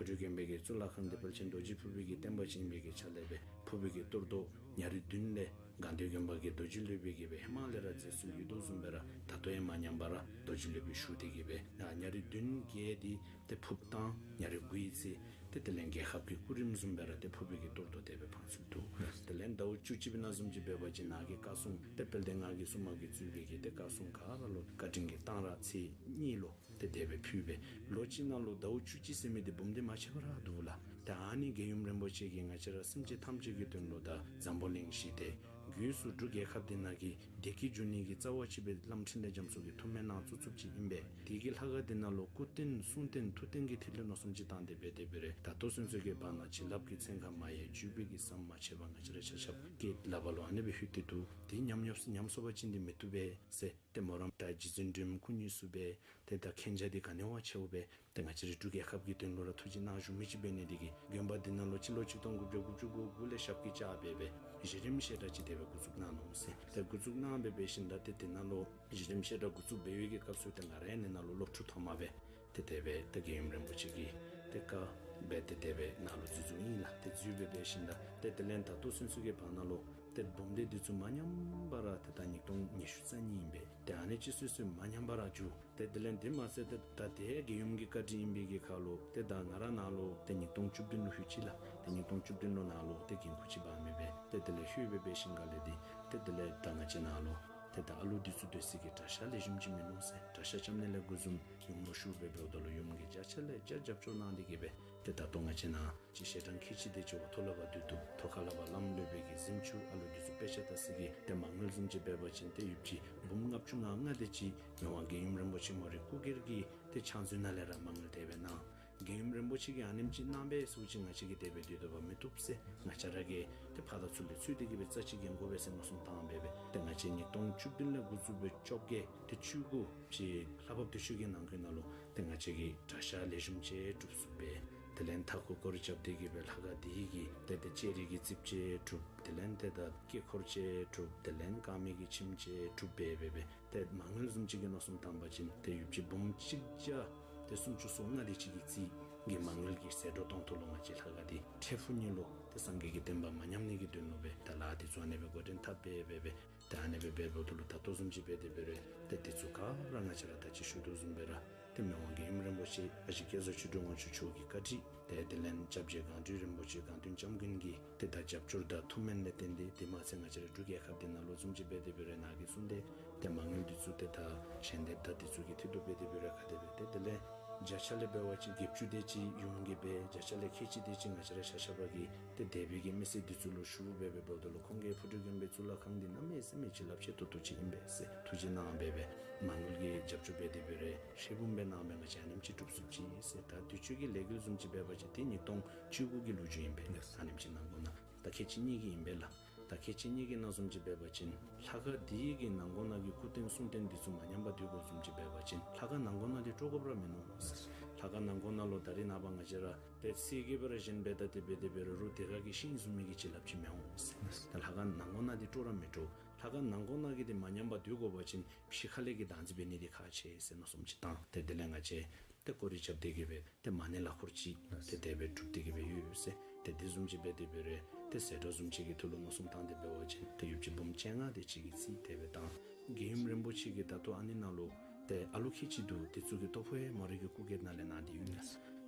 ཕོ་བྲང་དགོན་པའི་གི་གཙུག་ལག་ཁང་འདི་དཔལ་ཆེན་རྡོ་རྗེ་ཕུར་པའི་གི་བསྟན་པ་ཅན་པའི་གི་ཆ་ལས་སྦེ་ཕུར་པའི་གི་གཏོར་བཟློག་ཉ་རིགས་བདུན་ལས་དགའ་ལྡན་དགོན་པ་གི་རྡོ་རྗེ་སློབ་དཔོན་གྱིས་སྦེ་ཧེ་མ་ལས་ར་མཛད་སྲོལ་ཡོད་དོ་བཟུམ་སྦེ་ར་ད་ལྟོ་ཡང་མ་ཉམས་པར་ར་རྡོ་རྗེ་སློབ་དཔོན་ཞུ་སྟེ་གི་སྦེ་ཨ་ཉ་རིགས་བདུན་བརྒྱད་འདི་ཏེ་ཕུརཔ་བཏང་། ཉ་རིགས་དགུ་ཡི་ཚེ་ཏེ་དེ་ལས་རྒྱལ་ཁབ་ཀྱི་སྐུ་རིམ་བཟུམ་སྦེ་ར་ཏེ་ཕུར་པའི་གི་གཏོར་བཟློག་དེ་སྦེ་འཕང་ཚུགས་འདུག། དེ་ལས་ཟླཝ་བཅུ་གཅིག་པའི་ནང་བཟུམ་ཅིག་འབད་བ་ཅིན་ནང་གི་བཀའ་སྲུང་ཏེ་དཔལ་ལྡན་ངག་གི་སྲུང་མ་གིས་གཙོས་པའི་གི་ཏེ་བཀའ་སྲུང་ག་ར་ལུ་བཀའ་དྲིན་གྱི་གཏང་རག་ཚེས་གཉིས་ལུ་ཏེ་དེ་སྦེ་ཕུལ་སྦེ་ལོ་གཅིག་ནང་ལུ་ཟླཝ་བཅུ་གཅིག་ཟེར་མི་འདི་འབུམ་སྡེ་མ་ཆད་པར་ར་འདུག་ལགས། ཏེ་ཨ་ནི་རྒྱལ་ཡུམ་རིན་པོ་ཆེ་གིས་ང་བཅས་ར་སེམས་ཅན་ཐམས་ཅད་ཀྱི་དོན་ལུ་དང་འཛམ་བུ་གླིང་ཞི་བདེ་སྒོས་སུ་འབྲུག་རྒྱལ་ཁབ་འདི་ནང་གི་བདེ་སྐྱིད་འབྱུང་ནི་གི་རྩ་བ་ཅིག་སྦེ་བླམ་འཕྲིན་ལས་རྒྱ་མཚོ་གིས་ཐུགས་སྨོན་གནང་བཙུགས་བཙུགསཔ་ཅིག་ཨིན་པས། དེ་གི་ལྷ་ཁང་འདི་ནང་ལུ་སྐུ་རྟེན་གསུང་རྟེན་ཐུགས་རྟེན་གྱི་ཐིག་ལེ་མནོ་བསམ་ཅིག་བཏང་སྟེ་འབད་དེ་འབད་རུང་ད་ལྟོ་ཚུན་ཚོད་ཀྱི་བར་ན་བྱིན་རླབས་ཀྱི་ཚན་ཁ་མ་ཡལ་བརྒྱུད་པའི་གི་ཟམ་མ་ཆད་པར་ང་བཅས་ར་ཤ་ཤ་པའི་གི་ལག་པར་ལུ་ཨ་ནི་སྦེ་ལྷོད་དེ་འདུག། དེ་ཉམས་ཉམས་ཉམས་སོང་པ་ཅིན་འདི་མི་བཏུབ་པས་ཟེར། ཏེ་མོ་ར་ད་རྗེ་བཙུན་སྒྲོལམ་སྐུ་དངོས་སུ་སྦེ་ཏེ་ད་མཁྱེན་རྒྱ་འདི་ག་ནི་བ་ཆེཝ་སྦེ་ཏེ་ང་བཅས་རའི་འབྲུག་རྒྱལ་ཁབ་ཀྱི་དོན་ལུ་ར་ཐུགས་རྗེ་གནང་བཞུགས་མི་ཅིག་འབད་ནི་འདི་གིས་དགོན་པ་འདི་ནང་ལུ་སྤྱི་ལོ་གཅིག་སྟོང་དགུ་བརྒྱ་དགུ་བཅུ་གོ་དགུ་ལས་ཞབས་ཀྱིས་བཅགས་སྦེ་སྦེ་གཞི་རིམ་བཤད་གྲྭ་ཅིག་དེ་སྦེ་འགོ་བཙུགས་གནང་ནུག་ཟེར། ཏེ་འགོ་བཙུགས་གནང་སྦེ་འབད་ཞིནམ་ད་ཏེ་དེ་ནང་ལུ་གཞི་རིམ་བཤད་གྲྭ་འགོ་བཙུགས་འབད་བའི་གི་སྐབས་སུ་ཏེ་ང་རའི་ནང་ན་ལུ་སློབ་ཕྲུག་ཐོག་མ་སྦེ་ཏེ་དེ་སྦེ་ཏེ་རྒྱལ་ཡུམ་རིན་པོ་ཆེ་གི་ཏེ་བཀའ་སྦེ་ཏེ་དེ་སྦེ་ནཱ་ལུ་འཛུལ་འཛུལཝ་ཨིན་ལགས། ཏེ་འཛུལ་སྦེ་འབད་ཞིནམ་ད་ཏེ་དེ་ལས་ད་ལྟོ་ཚུན་ཚོད་ཀྱི་བར་ན་ལུ་ཏེ་འབུམ་སྡེ་འདི་ཚུ་མ་ཉམས་པར་ར་ཏེ་ད་ཉིས་སྟོང་ཉི་ཤུ་རྩ་གཉིས་ཨིན་པས། ཏེ་ཨ་ནི་ཅིག་སོ་སོ་མ་ཉམས་པར་ར་འགྱོ། ཏེ་དེ་ལས་འདི་མ་ཚད་ཏེ་ད་ཏེ་རྒྱལ་ཡུམ་གྱི་བཀའ་དྲིན་ཨིན་པའི་གི་ཁར་ལུ་ཏེ་ད་ང་ར་ནཱ་ལུ་ཏེ་ཉིས་སྟོང་བཅུ་བདུན་ལུ་ལྷོད་ཅི་ལགས། ཏེ་ཉིས་སྟོང་བཅུ་བདུན་ལུ་ནཱ་ལུ་ཏེ་འགན་ཁུར་ཅིག་འབག་མི་སྦེ་ཏེ་དེ་ལས་ལྷོད་སྦེ་འབད་ཞིནམ་ལས་འདི་ཏེ་དེ་ལས་ད་ང་བཅས་ནཱ་ལུ་ཏེ་ད་ཨ་ལུ་འདི་ཚུ་སྡོད་ས་གི་གྲྭ་ཤག་ལེགས་ཤོམ་ཅིག་མིན་ནུག་ཟེར། གྲྭ་ཤག་རྐྱབ་ནི་ལས་འགོ་བཟུང་ཡུམ་ལུ་ཞུ་སྦེ་འབདཝ་ད་ལུ་ཡུམ་གྱིས་བརྒྱ་ཆ་ལས་བརྒྱ་རྒྱབ་སྐྱོར་གནང་སྟེ་གི་སྦེ་ཏེ་ད་ལྟོ་ང་བཅས་ནཱ་ཅིག་ཞལ་ཐང་ཁལ་གཅིག་དེ་ཅིག་འོག་ཐོག་ལས་ཕར་སྡོད་དོ། ཐོག་ཁ་ལས་ཕར་བླམ་སློབ་དཔོན་གྱི་གཟིམ་ཅུང་ཨ་ལུ་འདི་ཚུ་དཔེ་ཆ་ལྟ་ས་གི་ཏེ་མ་དངུལ་བཟུམ་ཅིག་འབད་བ་ཅིན་ཏེ་ཡོདཔ་ཅིག་འབུམ་ལྔ་བཅུ་ང་ལྔ་དེ་ཅིག་མི་དབང་རྒྱལ་ཡུམ་རིན་པོ་ཆེ་མོ་རའི་སྐུ་སྒེར་གྱི་ཏེ་ཕྱག་མཛོད་ནང་ལས་ར་མ་དངུལ་དེ་སྦེ་གནང་། རྒྱལ་ཡུམ་རིན་པོ་ཆེ་གིས་ཨ་ནེམ་ཅིག་གནང་པས་ཟེར་བ་ཅིན་ང་བཅས་ཀྱིས་དེ་སྦེ་སྡོད་དོ་བ་མི་བཏུབ་ཟེར། ང་བཅས་ར་གིས་ཏེ་ཕར་དང་ཚུར་ལས་འཚོལ་ཏེ་གི་སྦེ་རྩ་ཅིག་འགན་དགོ་པས་ཟེར་མནོ་བསམ་བཏང་སྦེ་སྦེ་ཏེ་ང་བཅས་ཉིས་སྟོང་བཅུ་བདུན་ལས་འགོ་བཙུགས་སྦེ་བཅོ་བརྒྱད་ཏེ་བཅུ་དགུ་ཅིག་ལྷ་བབས་དུས་ཆེན་གྱི་ནང་འཁོད་ནང་ལུ་ཏེ་ང་བཅས་ཀྱིས་གྲྭ་ཤག་ལེགས་ཤོམ་ཅིག་གྲུབ་ཚུགས་པས། དེ་ལས་མཐའ་འཁོར་སྐོར་ར་རྐྱབ་སྟེ་གི་སྦེ་ལྷ་ཁང་འདི་གི་ཏེ་ཏེ་ལྕགས་རི་གི་རྩིགཔ་ཅིག་གྲུབ། དེ་ལས་ཏེ་ད་དཀྱིལ་འཁོར་ཅིག་གྲུབ། དེ་ལས་དཀར་མེ་གི་ཁྱིམ་ཅིག་གྲུབ་སྦེ་སྦེ་སྦེ་ཏེ་མ་དངུལ་བཟུམ་ཅིག་གི་མནོ་བསམ་བཏང་པ་ཅིན་ཏེ་ཡོདཔ་ཅིག་འབུམ་གཅིག་བརྒྱ་ཏེ་སུམ་ཅུ་སོ་ལྔ་དེ་ཅིག་གི་རྩིས་ གི་མ་དངུལ་གྱི་ཟད་འགྲོ་གཏང་ཐོག་ལུ་ང་བཅས་ལྷ་ཁང་འདི་ཁྲལ་ཕུག་ནི་ལུ་ཏེ་སངས་རྒྱས་ཀྱི་བསྟན་པ་མ་ཉམས་ནི་གི་དོན་ལུ་སྦེ་ད་ལཱ་འདི་ཚུ་ཨ་ནི་སྦེ་འགོ་འདྲེན་འཐབ་སྦེ་སྦེ་སྦེ་ད་ཨ་ནི་སྦེ་འབདཝ་ད་ལུ་ད་ལྟོ་བཟུམ་ཅིག་འབད་དེ་འབད་རུང་ཏེ་འདི་ཚུ་ག་ར་ང་བཅས་ར་ད་ཅི་ཞུ་དོ་བཟུམ་སྦེ་ར་ཏེ་མི་དབང་མགོན་ཡུམ་རིན་པོ་ཆེ་ཨ་ཞེ་བསྐྱེད་རྫོགས་ཆོས་སྒྲོན་དབང་ཕྱུག་མཆོག་གི་བཀའ་དྲིན་ཏེ་དེ་ལས་སྐྱབས་རྗེ་སྒང་སྤྲུལ་རིན་པོ་ཆེ་སྒང་སྟེང་སྐྱབས་མགོན་གྱི་ཏེ་ད་རྒྱབ་སྐྱོར་དང་ཐུགས་སྨོན་ལས་བརྟེན་ཏེ་དེ་མ་ཚད་ང་བཅས་ར་འབྲུག་རྒྱལ་ཁབ་འདི་ནང་ལུ་བཟུམ་ཅིག་འབད་དེ་འབད་རུང་ནཱ་གིས་གསུངས་ཏེ་ཏེ་མ་དངུལ་འདི་ཚུ་ཏེ་ད་ཞལ་འདེབས་དང་འདི་ཚུ་གི་ཐད་དུ་འབད་དེ་འབད་རུང་ག་དེ་སྦེ་ཏེ་དེ་ལས་བརྒྱ་ཆ་ལས་འབད་བ་ཅིན་བརྒྱད་ཅུ་དེ་ཅིག་ཡུམ་གྱིས་འབད། བརྒྱ་ཆ་ལས་ཁལ་གཅིག་དེ་ཅིག་ང་བཅས་ར་ཆ་ཁྱབ་ཀྱིས་ཏེ་དད་པའི་གི་མི་སེར་འདི་ཚུ་ལུ་ཞུ་སྦེ་སྦེ་འབདཝ་ད་ལུ་ཁོང་གིས་ཕུར་སྒྲུབ་དགོན་པའི་གཙུག་ལག་ཁང་འདི་གནམ་མེད་ས་མེད་ཅིག་རླབས་ཆེ་ཏོག་ཏོ་ཅིག་ཨིན་པས་ཟེར་ཐུགས་རྗེ་གནང་སྦེ་སྦེ་མ་དངུལ་གྱི་རྒྱབ་སྐྱོར་འབད་དེ་འབད་རུང་ཧྲིལ་བུམ་སྦེ་གནང་སྦེ་ང་བཅས་ཨ་ནེམ་ཅིག་གྲུབ་ཚུགས་ཅི་ཟེར། ད་དུས་ཅི་གི་ལས་འགུལ་བཟུམ་ཅིག་འབད་བ་ཅིན་ཏེ་ཉིས་སྟོང་བཅུ་དགུ་གི་ལོ་རྒྱུས་ཨིན་པས། ཨ་ནེམ་ཅིག་ནང་འགོ་ནང་ད་ཁལ་གཅིག་གཉིས་ཀྱི་ཨིན་པས་ལགས། ད་ཁལ་གཅིག་གཉིས་ཀྱི་ནང་བཟུམ་ཅིག་འབད་བ་ཅིན་ལྷ་ཁང་འདི་གི་ནང་འགོ་ནང་གི་སྐུ་རྟེན་གསུང་རྟེན་འདི་ཚུ་མ་ཉམས་པར་སྡོད་དགོཔ་བཟུམ་ཅིག་འབད་བ་ཅིན་ལྷ་ཁང་ནང་འགོ་ནང་འདི་སྤྲོ་དགོཔ་ར་མིན་ནུག། ལྷ་ཁང་ནང་འགོ་ནང་ལུ་ད་རེས་ནངས་པ་ང་བཅས་ར་ཏེ་གསེར་གྱི་སྦེ་ར་བཞེངས་སྦེ་ད་དེ་སྦེ་དེ་སྦེ་རུང་རུང་དེ་ཁར་གྱི་ཤིང་བཟུང་མི་གི་བྱིན་རླབས་ཅིག་མི་འོང་ཟེར། ད་ལྷ་ཁང་ནང་འགོ་ནང་འདི་སྤྲོ་ར་མི་སྤྲོ། ལྷ་ཁང་ནང་འགོ་ནང་གི་འདི་མ་ཉམས་པར་སྡོད་དགོ་པ་ཅིན་ཕྱི་ཁ་ལས་ཀྱི་བདག་འཛིན་འབད་ནི་འདི་ཁག་ཆེ་ཟེར་མནོ་བསམ་ཅིག་བཏང་། ཏེ་དེ་ལས་ང་བཅས་ཏེ་སྐོར་ར་རྐྱབ་སྟེ་གི་སྦེ་ཏེ་མ་ཎི་ལག་འཁོར་ཅིག་ཏེ་དེ་སྦེ་གྲུབ་སྟེ་གི་སྦེ་ཡོད་ཟེར། ཏེ་དེ་བཟུམ་ཅིག་འབད་དེ་འབད་རུང་ཏེ་ཟད་འགྲོ་བཟུམ་ཅིག་གི་ཐོག་ལུ་མནོ་བསམ་བཏང་སྟེ་འབད་བ་ཅིན་ཏེ་ཡོདཔ་ཅིག་འབུམ་བཅོ་ལྔ་དེ་ཅིག་གི་རྩིས་དེ་སྦེ་བཏང་། མགོན་ཡུམ་རིན་པོ་ཆེ་གིས་ད་ལྟོ་ཨ་ནི་ནང་ལུ་ཏེ་ཨ་ལུ་ཁལ་གཅིག་འདུག། དེ་ཚུ་གི་ལྟོ་ཕོག་ཡང་མོ་རའི་གི་སྐུ་སྒེར་ནང་ལས་གནང་སྟེ་ཡོད།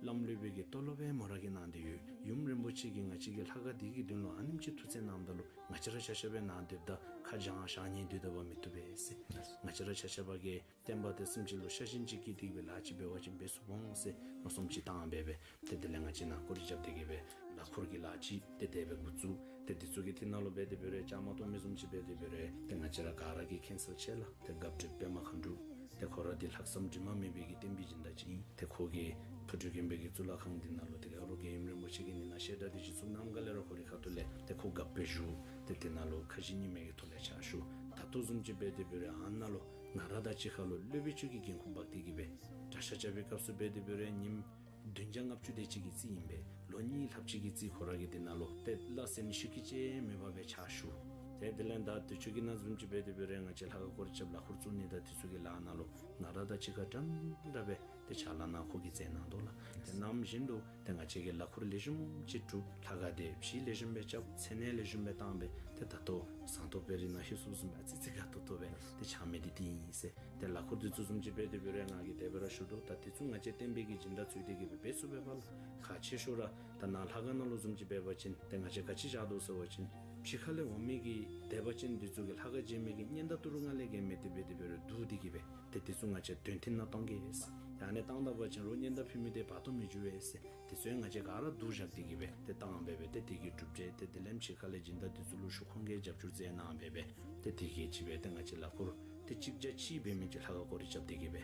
བླམ་སློབ་དཔོན་གྱི་ལྟོ་སློབ་ཡང་མོ་ར་གིས་གནང་སྟེ་ཡོད། ཡུམ་རིན་པོ་ཆེ་གིས་ང་བཅས་ཀྱི་ལྷ་ཁང་འདི་གི་དོན་ལུ་ཨ་ནེམ་ཅིག་ཐུགས་བརྩེ་གནངམ་ད་ལུ་ང་བཅས་ར་ཆ་ཁྱབ་སྦེ་ནཱ་སྡོདཔ་ད་ཁ་བྱང་ཞག་ཉལ་སྡོད་དཔ་མི་བཏུབ་པས་ཟེར། ང་བཅས་ར་ཆ་ཁྱབ་ཀྱིས་བསྟན་པ་དང་སེམས་ཅན་ལུ་ཤ་ཞེན་ཅིག་བསྐྱེད་དེ་གི་སྦེ་ལཱ་ཅིག་འབད་བ་ཅིན་འབད་ཚུགས་འོང་ཟེར་མནོ་བསམ་ཅིག་བཏང་སྦེ་སྦེ་ཏེ་དེ་ལས་ང་བཅས་ནཱ་སྐོར་ར་རྐྱབ་སྟེ་གི་སྦེ་ལག་འཁོར་གྱི་ལཱ་ཅིག་ཏེ་དེ་སྦེ་འགོ་བཙུགས། ཏེ་དེ་ཚུ་གི་ཐད་ནང་ལུ་འབད་དེ་འབད་རུང་བཅའ་མར་གཏོགས་མི་བཟུམ་ཅིག་འབད་དེ་འབད་རུང་ཏེ་ང་བཅས་ར་ག་ར་གིས་མཁྱེན་གསལ་ཆེ་ལགས། ཏེ་སྒབ་སྒྲིབ་པདྨ་མཁའ་འགྲོ་ཏེ་ཁོ་ར་འདི་ལྷག་བསམ་དྲི་མ་མེད་པའི་གི་བསྟན་པའི་སྦྱིན་བདག་ཅིག་ཨིན། ཏེ་ཁོ་གིས་ཕུར་སྒྲུབ་དགོན་པའི་གི་གཙུག་ལག་ཁང་འདི་ནང་ལུ་ཏེ་ཨ་ལུ་མགོན་ཡུམ་རིན་པོ་ཆེ་གིས་ཨ་ནི་ནང་བཤད་གྲྭ་འདི་ཅིག་བཙུགས་གནངམ་ཁ་ལས་ར་ཁོ་རའི་ཁ་ཐུག་ལས་ཏེ་ཁོ་སྒབ་སྦེ་བཞུགས། ཏེ་དེ་ནང་ལུ་ཁ་ཞེ་གཉིས་མེད་ཀྱི་ཐོག་ལས་ཕྱག་ཞུ། ད་ལྟོ་བཟུམ་ཅིག་འབད་དེ་འབད་རུང་ཨ་ནཱ་ལུ་ང་ར་དང་གཅིག་ཁར་ལུ་སློབ་དཔོན་ཚུ་གིས་འགན་ཁུར་འབག་སྟེ་གི་སྦེ་གྲྭ་ཤག་རྐྱབ་པའི་སྐབས་སུ་འབད་དེ་འབད་རུང་ཉིནམ་བདུན་བརྒྱ་ལྔ་བཅུ་དེ་ཅིག་གི་རྩིས་ཨིན་པས། ལོ་གཉིས་ལྷགཔ་ཅིག་གི་རྩིས་ཁོ་ར་གིས་དེ་ནང་ལུ་ཏེ་ལ་སེམས་ཤུགས་ཀྱིས་ཅིག་མེད་པར་སྦེ་ཕྱག་ཞུ། ཏེ་དེ་ལས་ད་དུས་ཅི་གི་ནང་བཟུམ་ཅིག་འབད་དེ་འབད་རུང་ང་བཅས་ལྷ་ཁང་སྐོར་ར་རྐྱབ་ལག་འཁོར་བཙུགས་ནི་དང་དེ་ཚུ་གི་ལཱ་ནང་ལུ་ང་ར་དང་གཅིག་ཁར་འདྲན་འདྲ་སྦེ་ཏེ་ཕྱག་ལཱ་ནང་ཁོ་གིས་མཛད་གནང་དོ་ལགས། ཏེ་ནམ་བཞིན་དུ་ཏེ་ང་བཅས་ཀྱིས་ལག་འཁོར་ལེགས་ཤོམ་ཅིག་གྲུབ། ལྷ་ཁང་འདི་ཕྱི་ལེགས་ཤོམ་སྦེ་རྐྱབ། མཚན་གནས་ལེགས་ཤོམ་སྦེ་བཏང་སྦེ་ཏེ་ད་ལྟོ་ཟངས་མདོག་དཔལ་རི་ནང་ལྷོད་སོངམ་བཟུམ་སྦེ་ཨ་ཙི་ཙི་དགའ་ཏོག་ཏོ་སྦེ་ཏེ་ཆགས་མི་འདི་འདི་ཨིན་ཟེར། ཏེ་ལག་འཁོར་འདི་ཚུ་བཟུམ་ཅིག་འབད་དེ་འབད་རུང་ང་གིས་དེ་སྦེ་ར་ཞུ་དོ། ད་འདི་ཚུ་ང་བཅས་བསྟན་པའི་གི་སྦྱིན་བདག་ཚུ་འདི་གིས་འབད་འབད་ཚུགས་པས་པ་ལགས། ཁག་ཆེ་ཤོས་ར་ད་ནཱ་ལྷ་ཁང་ནང་ལུ་བཟུམ་ཅིག་འབད་བ་ཅིན་ཏེ་ང་བཅས་ག་ཅི་བཞག་དོ་ཟེར་བ་ཅིན་ཕྱི་ཁ་ལས་འོང་མི་གི་དད་པ་ཅན་འདི་ཚུ་གིས་ལྷ་ཁང་མཇལ་མི་གི་སྙན་དར་ཏི་རུ་ལྔ་ལས་བརྒལ་མེད། དེ་འབད་དེ་འབད་རུང་བསྡུ་སྟེ་གི་སྦེ་ཏེ་འདི་ཚུ་ང་བཅས་དོན་ཐིག་ནང་གཏང་གེ་ཟེར། ཏེ་ཨ་ནི་བཏང་ད་པ་ཅིན་རོགས་སྙན་དར་ཕུལ་མི་འདི་བར་སྟོང་མི་འགྱོ་བས་ཟེར། དེ་ཚུ་ཡང་ང་བཅས་ག་ར་བསྡུ་བཞག་སྟེ་གི་སྦེ་ཏེ་བཏང་སྦེ་སྦེ་ཏེ་དེ་གི་གྲུབ་འབྲས་ཏེ་དེ་ལས་ཕྱི་ཁ་ལས་སྦྱིན་བདག་འདི་ཚུ་ལུ་ཞུ། ཁོང་གིས་རྒྱབ་སྐྱོར་མཛད་གནང་སྦེ་སྦེ་ཏེ་དེ་གི་ཅིག་སྦེ་ཏེ་ང་བཅས་ལག་འཁོར་ཏེ་གཅིག་བརྒྱ་གཅིག་འབད་མི་ཅིག་ལྷ་ཁང་སྐོར་ར་རྐྱབ་སྟེ་གི་སྦེ་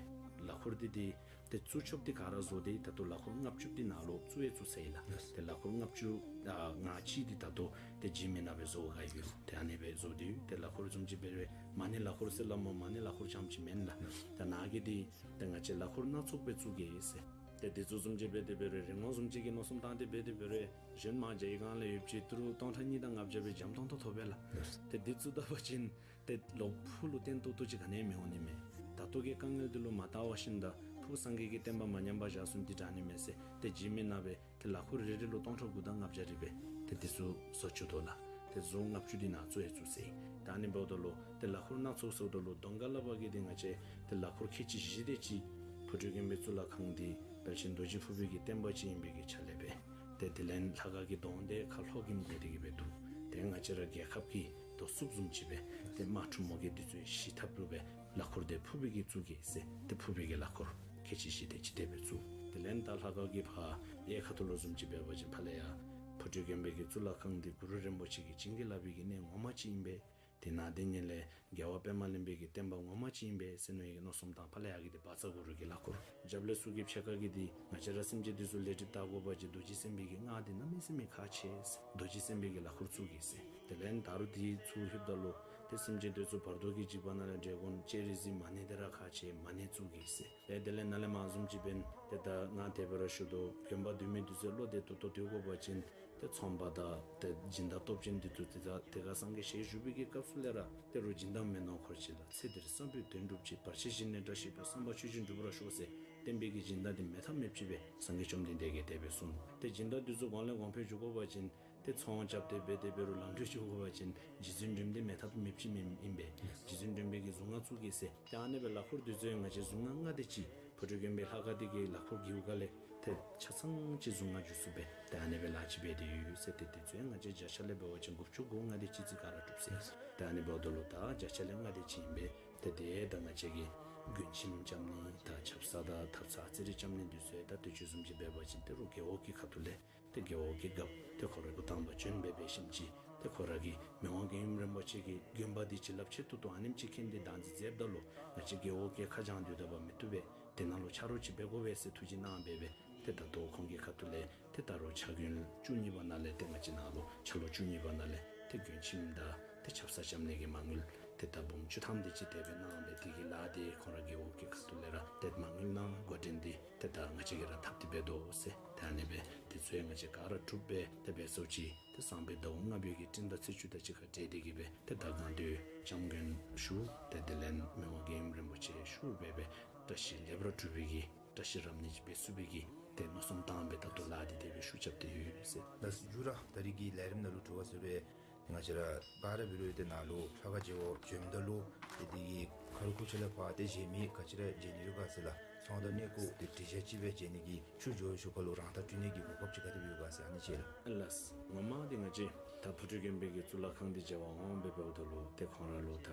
ལག་འཁོར་འདི་འདི་ཏེ་བཙུགས་ཆོགཔ་འདི་ག་ར་བཟོ་སྟེ་ད་ལྟོ་ལག་འཁོར་ལྔ་བཅུ་འདི་ནཱ་ལུ་བཙུགས་ཡང་བཙུགས་ཚར་ཡི་ལགས། ཏེ་ལག་འཁོར་ལྔ་བཅུ་ཨ་ལྔ་གཅིག་འདི་ད་ལྟོ་ཏེ་འཇིགས་མེད་ནང་སྦེ་བཟོ་ག་ཡོད། ཏེ་ཨ་ནི་སྦེ་བཟོ་སྟེ་ཡོད། ཏེ་ལག་འཁོར་བཟུམ་ཅིག་འབད་རུང་མ་ཎི་ལག་འཁོར་ཟེར་སླབ་སྨོ། མ་ཎི་ལག་འཁོར་རྐྱངམ་ཅིག་མེན་ལགས། ཏེ་ནཱ་གི་འདི་ཏེ་ང་བཅས་ལག་འཁོར་སྣ་ཚོགས་སྦེ་བཙུགས་གེ་ཟེར། ཏེ་འདི་ཚུ་བཟུམ་ཅིག་འབད་དེ་འབད་རུང་རི་སྒོང་བཟུམ་ཅིག་གི་མནོ་བསམ་བཏང་སྟེ་འབད་དེ་འབད་རུང་གཞན་མ་རྒྱ་ཡི་སྒང་ལས་ཡོདཔ་ཅིག་ཏི་རུ་སྟོང་ཕྲག་གཉིས་དང་ལྔ་བརྒྱ་སྦེ་འཇམ་ཏོང་ཏོ་ཐོབ་པས་ལགས། ཏེ་འདི་བཙུགས་ད་པ་ཅིན་ཏེ་ལོག་ཕུག་ལུ་བརྟེན་ཏོག་ཏོ་ཅིག་ག་ནི་ཡང་མི་འོང་ནི་མས། ད་ལྟོ་གི་དཀའ་ངལ་འདི་ལུ་མ་བལྟ་བ་བཞིན་དང་ཕུག་སངས་རྒྱས་ཀྱི་བསྟན་པ་མ་ཉམས་པར་བཞག་ཚུགས་ནི་འདི་དྲག་ནི་མས་ཟེར། ཏེ་འཇིགས་མེད་ནང་སྦེ་ཏེ་ལག་འཁོར་རེ་རེ་ལུ་སྟོང་ཕྲག་དགུ་དང་ལྔ་བརྒྱ་རེ་སྦེ་ཏེ་འདི་ཚུ་བཟོ་བཅུག་དོ་ལགས། ཏེ་གཟུངས་ལྔ་བཅུ་འདི་ནཱ་བཙུགས་ཡང་བཙུགས་ཚར་ཡི། ད་ཨ་ནི་འབདཝ་ད་ལུ་ཏེ་ལག་འཁོར་སྣ་ཚོགས་ཟེརཝ་ད་ལུ་གདོང་ཁར་སླབ་པ་གི་འདི་ང་བཅས་ཏེ་ལག་འཁོར་ཁལ་གཅིག་བཞི་དེ་ཅིག་ཕུར་སྒྲུབ་དགོན་པའི་གཙུག་ལག་ཁང་འདི་དཔལ་ཆེན་རྡོ་རྗེ་ཕུར་པའི་གི་བསྟན་པ་ཅིག་ཨིན་པའི་གི་ཆ་ལས་སྦེ་ཏེ་དེ་ལས་ལྷ་ཁང་གི་གདོང་འདི་ཁ་ལྷོ་གི་མགོ་འདི་གིས་སྦེ་འདུག། ཏེ་ང་བཅས་ར་རྒྱལ་ཁབ་ཀྱི་རྡོ་སྲུབས་བཟུམ་ཅིག་སྦེ་ཏེ་དམག་འཁྲུག་མོ་གི་འདི་ཚུ་ཞི་ཐབས་ལུ་སྦེ་ལག་འཁོར་འདི་ཕུར་པའི་གིས་བཙུགས་གེ་ཟེར། ཏེ་ཕུར་པའི་གི་ལག་འཁོར་ཁལ་གཅིག་བཞི་དེ་ཅིག་དེ་སྦེ་བཙུགས། དེ་ལས་ད་ལྷ་ཁང་གི་ཕར་གཡས་ཁ་ཐུག་ལུ་བཟུམ་ཅིག་འབད་བ་ཅིན་ཕར་ལས་ཡར་ཕུར་སྒྲུབ་དགོན་པའི་གི་གཙུག་ལག་ཁང་འདི་གུ་རུ་རིན་པོ་ཆེ་གིས་བྱིན་གྱིས་བརླབས་པའི་གི་གནས་ངོ་མ་ཅིག་ཨིན་པས། དེ་ནང་འདི་ཉིད་ལས་རྒྱལ་བ་པདྨ་གླིང་པའི་གི་བསྟན་པ་ངོ་མ་ཅིག་ཨིན་པས་ཟེར་མནོ་ཡི་གི་མནོ་བསམ་བཏང་། ཕར་ལས་ཡར་གི་འདི་བཛྲ་གུ་རུ་གི་ལག་འཁོར། རྒྱབ་ལས་ཚུར་གྱི་ཕྱེད་ཀ་གི་འདི་ང་བཅས་ར་སེམས་ཅན་འདི་ཚུ་ལས་སྒྲིབ་དག་དགོ་པ་ཅིན་རྡོ་རྗེ་སེམས་དཔའི་གི་སྔགས་འདི་གནམ་མེད་ས་མེད་ཁག་ཆེ་ཟེར། རྡོ་རྗེ་སེམས་དཔའི་གི་ལག་འཁོར་བཙུགས་གེ་ཟེར། དེ་ལས་ད་རུང་འདི་ཚུར་ལྷོདཔ་ད་ལུ་ཏེ་སེམས་ཅན་འདི་ཚུ་བར་དོ་གི་འཇིགས་པ་ནང་ལས་བསྒྲལ་དགོ་ནི་སྤྱན་རས་གཟིགས་མ་ཎི་འདི་ར་ཁག་ཆེ། མ་ཎི་བཙུགས་གེ་ཟེར། ཏེ་དེ་ལས་ནཱ་ལས་མར་བཟུམ་ཅིག་འབདན་ཏེ་ད་ང་དེ་སྦེ་ར་ཞུ་དོ། དགོན་པ་སྡོད་མི་འདི་ཚུ་བློ་བདེ་ཏོག་ཏོ་སྡོད་དགོ་པ་ཅིན་ཏེ་ཚོང་པ་དང་ཏེ་སྦྱིན་བདག་སྟོབས་ཅན་འདི་ཚུ་ཏེ་ད་དེ་ཁར་སངས་རྒྱས་ཞལ་བཞུགས་པའི་གི་སྐབས་སུ་ལས་ར་ཏེ་རོགས་སྦྱིན་བདག་མེད་མནོ་འཁོར་ཅིག་ལགས། ཚེ་འདིར་བསམ་པའི་དོན་འགྲུབ་ཅིག། བར་ཆད་ཞི་ནས་བཀྲ་ཤིས་འབྱུང་། བསམ་པ་ཆོས་བཞིན་འགྲུབ་པར་ཤོག་ཟེར། བསྟན་པའི་གི་སྦྱིན་བདག་འདི་མེད་ཐབས་མེདཔ་ཅིག་སྦེ་སངས་རྒྱས་བཅོམ་ལྡན་འདས་ཀྱིས་དེ་སྦེ་གསུངས། ཏེ་སྦྱིན་བདག་འདི་ཚུ་གོང་ལས་གོང་འཕེལ་འགྱོ་དགོ་པ་ཅིན་ཏེ་ཚོང་རྐྱབ་སྟེ་འབད་དེ་འབད་རུང་ལམ་འགྲོ་འགྱོ་དགོ་པ་ཅིན་རྗེ་བཙུན་སྒྲོལ་མ་འདི་མེད་ཐབས་མེདཔ་ཅིག་ཨིན་པས། རྗེ་བཙུན་སྒྲོལ་མའི་གི་གཟུངས་སྔགས་བཙུགས་གེ་ཟེར། ཏེ་ཨ་ནི་སྦེ་ལག་འཁོར་འདི་ཚུ་ཡང་ང་བཅས་གཟུངས་སྔགས་ལྔ་སྡེ་ཅིག་ཕོ་བྲང་དགོན་པའི་ལྷ་ཁང་འདི་གི་ལག་འཁོར་གི་གུ་ཁ་ལས་ཏེ་ཆ་ཚང་ཅིག་གཟུངས་སྔགས་བསྒྱུར་ཚུགསཔ་སྦེ་ཏེ་ཨ་ནི་སྦེ་ལཱ་ཅིག་འབད་དེ་ཡོད་ཟེར། ཏེ་འདི་ཚུ་ཡང་ང་བཅས་བརྒྱ་ཆ་ལས་འབད་བ་ཅིན་དགུ་བཅུ་གོ་ལྔ་དེ་ཅིག་ཅིག་ག་ར་གྲུབ་ཟེར། ཏེ་ཨ་ནི་འབདཝ་ད་ལུ་ད་བརྒྱ་ཆ་ལས་ལྔ་དེ་ཅིག་ཨིན་པས། ཏེ་དེ་ད་ང་བཅས་ཀྱི་མགོན་ཁྱིམ་རྐྱབ་ནི་དང་ཆབ་གསང་དང་ཐབ་ཚང་ཨ་ཙི་རེ་རྐྱབ་ནི་འདི་ཚུ་ཡང་ད་དུས་ཅི་བཟུམ་ཅིག་འབད་བ་ཅིན་ཏེ་རུང་རྒེད་འོག་གི་ཁ་ཐུག་ལས་ཏེ་རྒེད་འོག་གི་རྒཔོ་ཏེ་ཁོ་ར་འགོ་དང་པ་བྱོན་སྦེ་འབད་ཞིནམ་ཅིག་ཏེ་ཁོ་ར་གིས་མི་དབང་མགོན་ཡུམ་རིན་པོ་ཆེ་གི་དགོན་པ་འདི་བྱིན་རླབས་ཆེ་ཏོག་ཏོ་ཨ་ནེམ་ཅིག་མཁྱེན་ཏེ་བདག་འཛིན་མཛདཔ་ད་ལུ་ང་བཅས་རྒེད་འོག་གི་ཁ་བྱང་འདི་ད་འབད་མི་བཏུབ་པས། དེ་ནང་ལུ་ཆ་རོགས་ཅིག་འབད་དགོ་པས་ཟེར་ཐུགས་བཞེད་གནང་སྦེ་སྦེ་ཏེ་ད་ལྟོ་ཁོང་གི་ཁ་ཐུག་ལས་ཏེ་ད་རུང་ཕྱག་མགོན་བཅུ་གཉིས་པ་ནང་ལས་ཏེ་ང་བཅས་ནང་ལུ་ཆ་ལོ་བཅུ་གཉིས་པ་ནང་ལས་ཏེ་མགོན་ཁྱིམ་དང་ཏེ་ཆབ་གསང་རྐྱབ་ནི་གི་མ་དངུལ་ཏེ་ད་འབུམ་བཅུ་ཐམ་དེ་ཅིག་དེ་སྦེ་གནང་སྦེ་དེ་གི་ལཱ་འདི་ཁོང་ར་རྒེད་འོག་གི་ཁ་ཐུག་ལས་ར་ཏེ་མ་དངུལ་ནང་འགོ་འདྲེན་འདི་ཏེ་ད་ང་བཅས་ཀྱིས་ར་འཐབ་སྟེ་འབད་དོ་ཟེར། ཏེ་ཨ་ནི་སྦེ་འདི་ཚུ་ཡང་ང་བཅས་ག་ར་གྲུབ་སྦེ་ཏེ་འབད་ཚརཝ་ཅིག་ཏེ་སང་ཕོད་ཟླཝ་ལྔ་པའི་གི་སྤྲིན་ཟླ་ཚེས་བཅུ་དང་གཅིག་ཁར་འབྲེལ་ཏེ་གི་སྦེ་ཏེ་ད་སྒང་སྟོད་སྐྱབས་མགོན་ཞུ་ཏེ་དེ་ལས་མི་དབང་མགོན་ཡུམ་རིན་པོ་ཆེ་ཞུ་སྦེ་སྦེ་བཀྲ་ཤིས་ལེགས་པར་གྲུབ་པའི་གི་བཀྲ་ཤིས་རབ་གནས་ཅིག་འབད་ཚུགས་པའི་གི་ཏེ་མནོ་བསམ་བཏང་སྦེ་ད་ལྟོ་ལཱ་འདི་དེ་སྦེ་ཤུགས་རྐྱབ་སྟེ་ཡོད་ཟེར། ལགས་མཇུག་ར་ད་རིས་ཀྱི་ལས་རིམ་ནང་ལུ་འགྱོ་བ་ཟེར་བས། ང་བཅས་ར་ག་ར་འབད་རུང་ཏེ་ནཱ་ལུ་ལྷ་ཁང་རྒེད་འོག་བྱོནམ་ད་ལུ་ཏེ་དེ་གི་ཁ་ལུ་ཁུག་ཆ་ལས་ཕར་ཏེ་བཞེས་མི་ག་ཅི་ར་བཞེས་ནི་ཡོད་ག་ཟེར་ལགས། ཚོང་དང་གནས་སྐོར་ཏེ་སྒྲིག་གཞི་ཅིག་སྦེ་བྱིན་ནི་གི་ཆུ་འགྱོ་ཞོར་ཁ་ལུ་རང་རྟགས་སྤྲོད་ནི་གི་གོ་སྐབས་ཅིག་ག་དེ་སྦེ་ཡོད་ག་ཟེར་ཨ་ནི་ཅིག་ལགས། ལགས། ངོ་མ་འདི་ང་བཅས་ད་ཕོ་བྲང་དགོན་པའི་གི་གཙུག་ལག་ཁང་འདི་མཇལ་བར་འོང་སྦེ་འབདཝ་ད་ལུ་ཏེ་ཁོང་ར་ལུ་ད་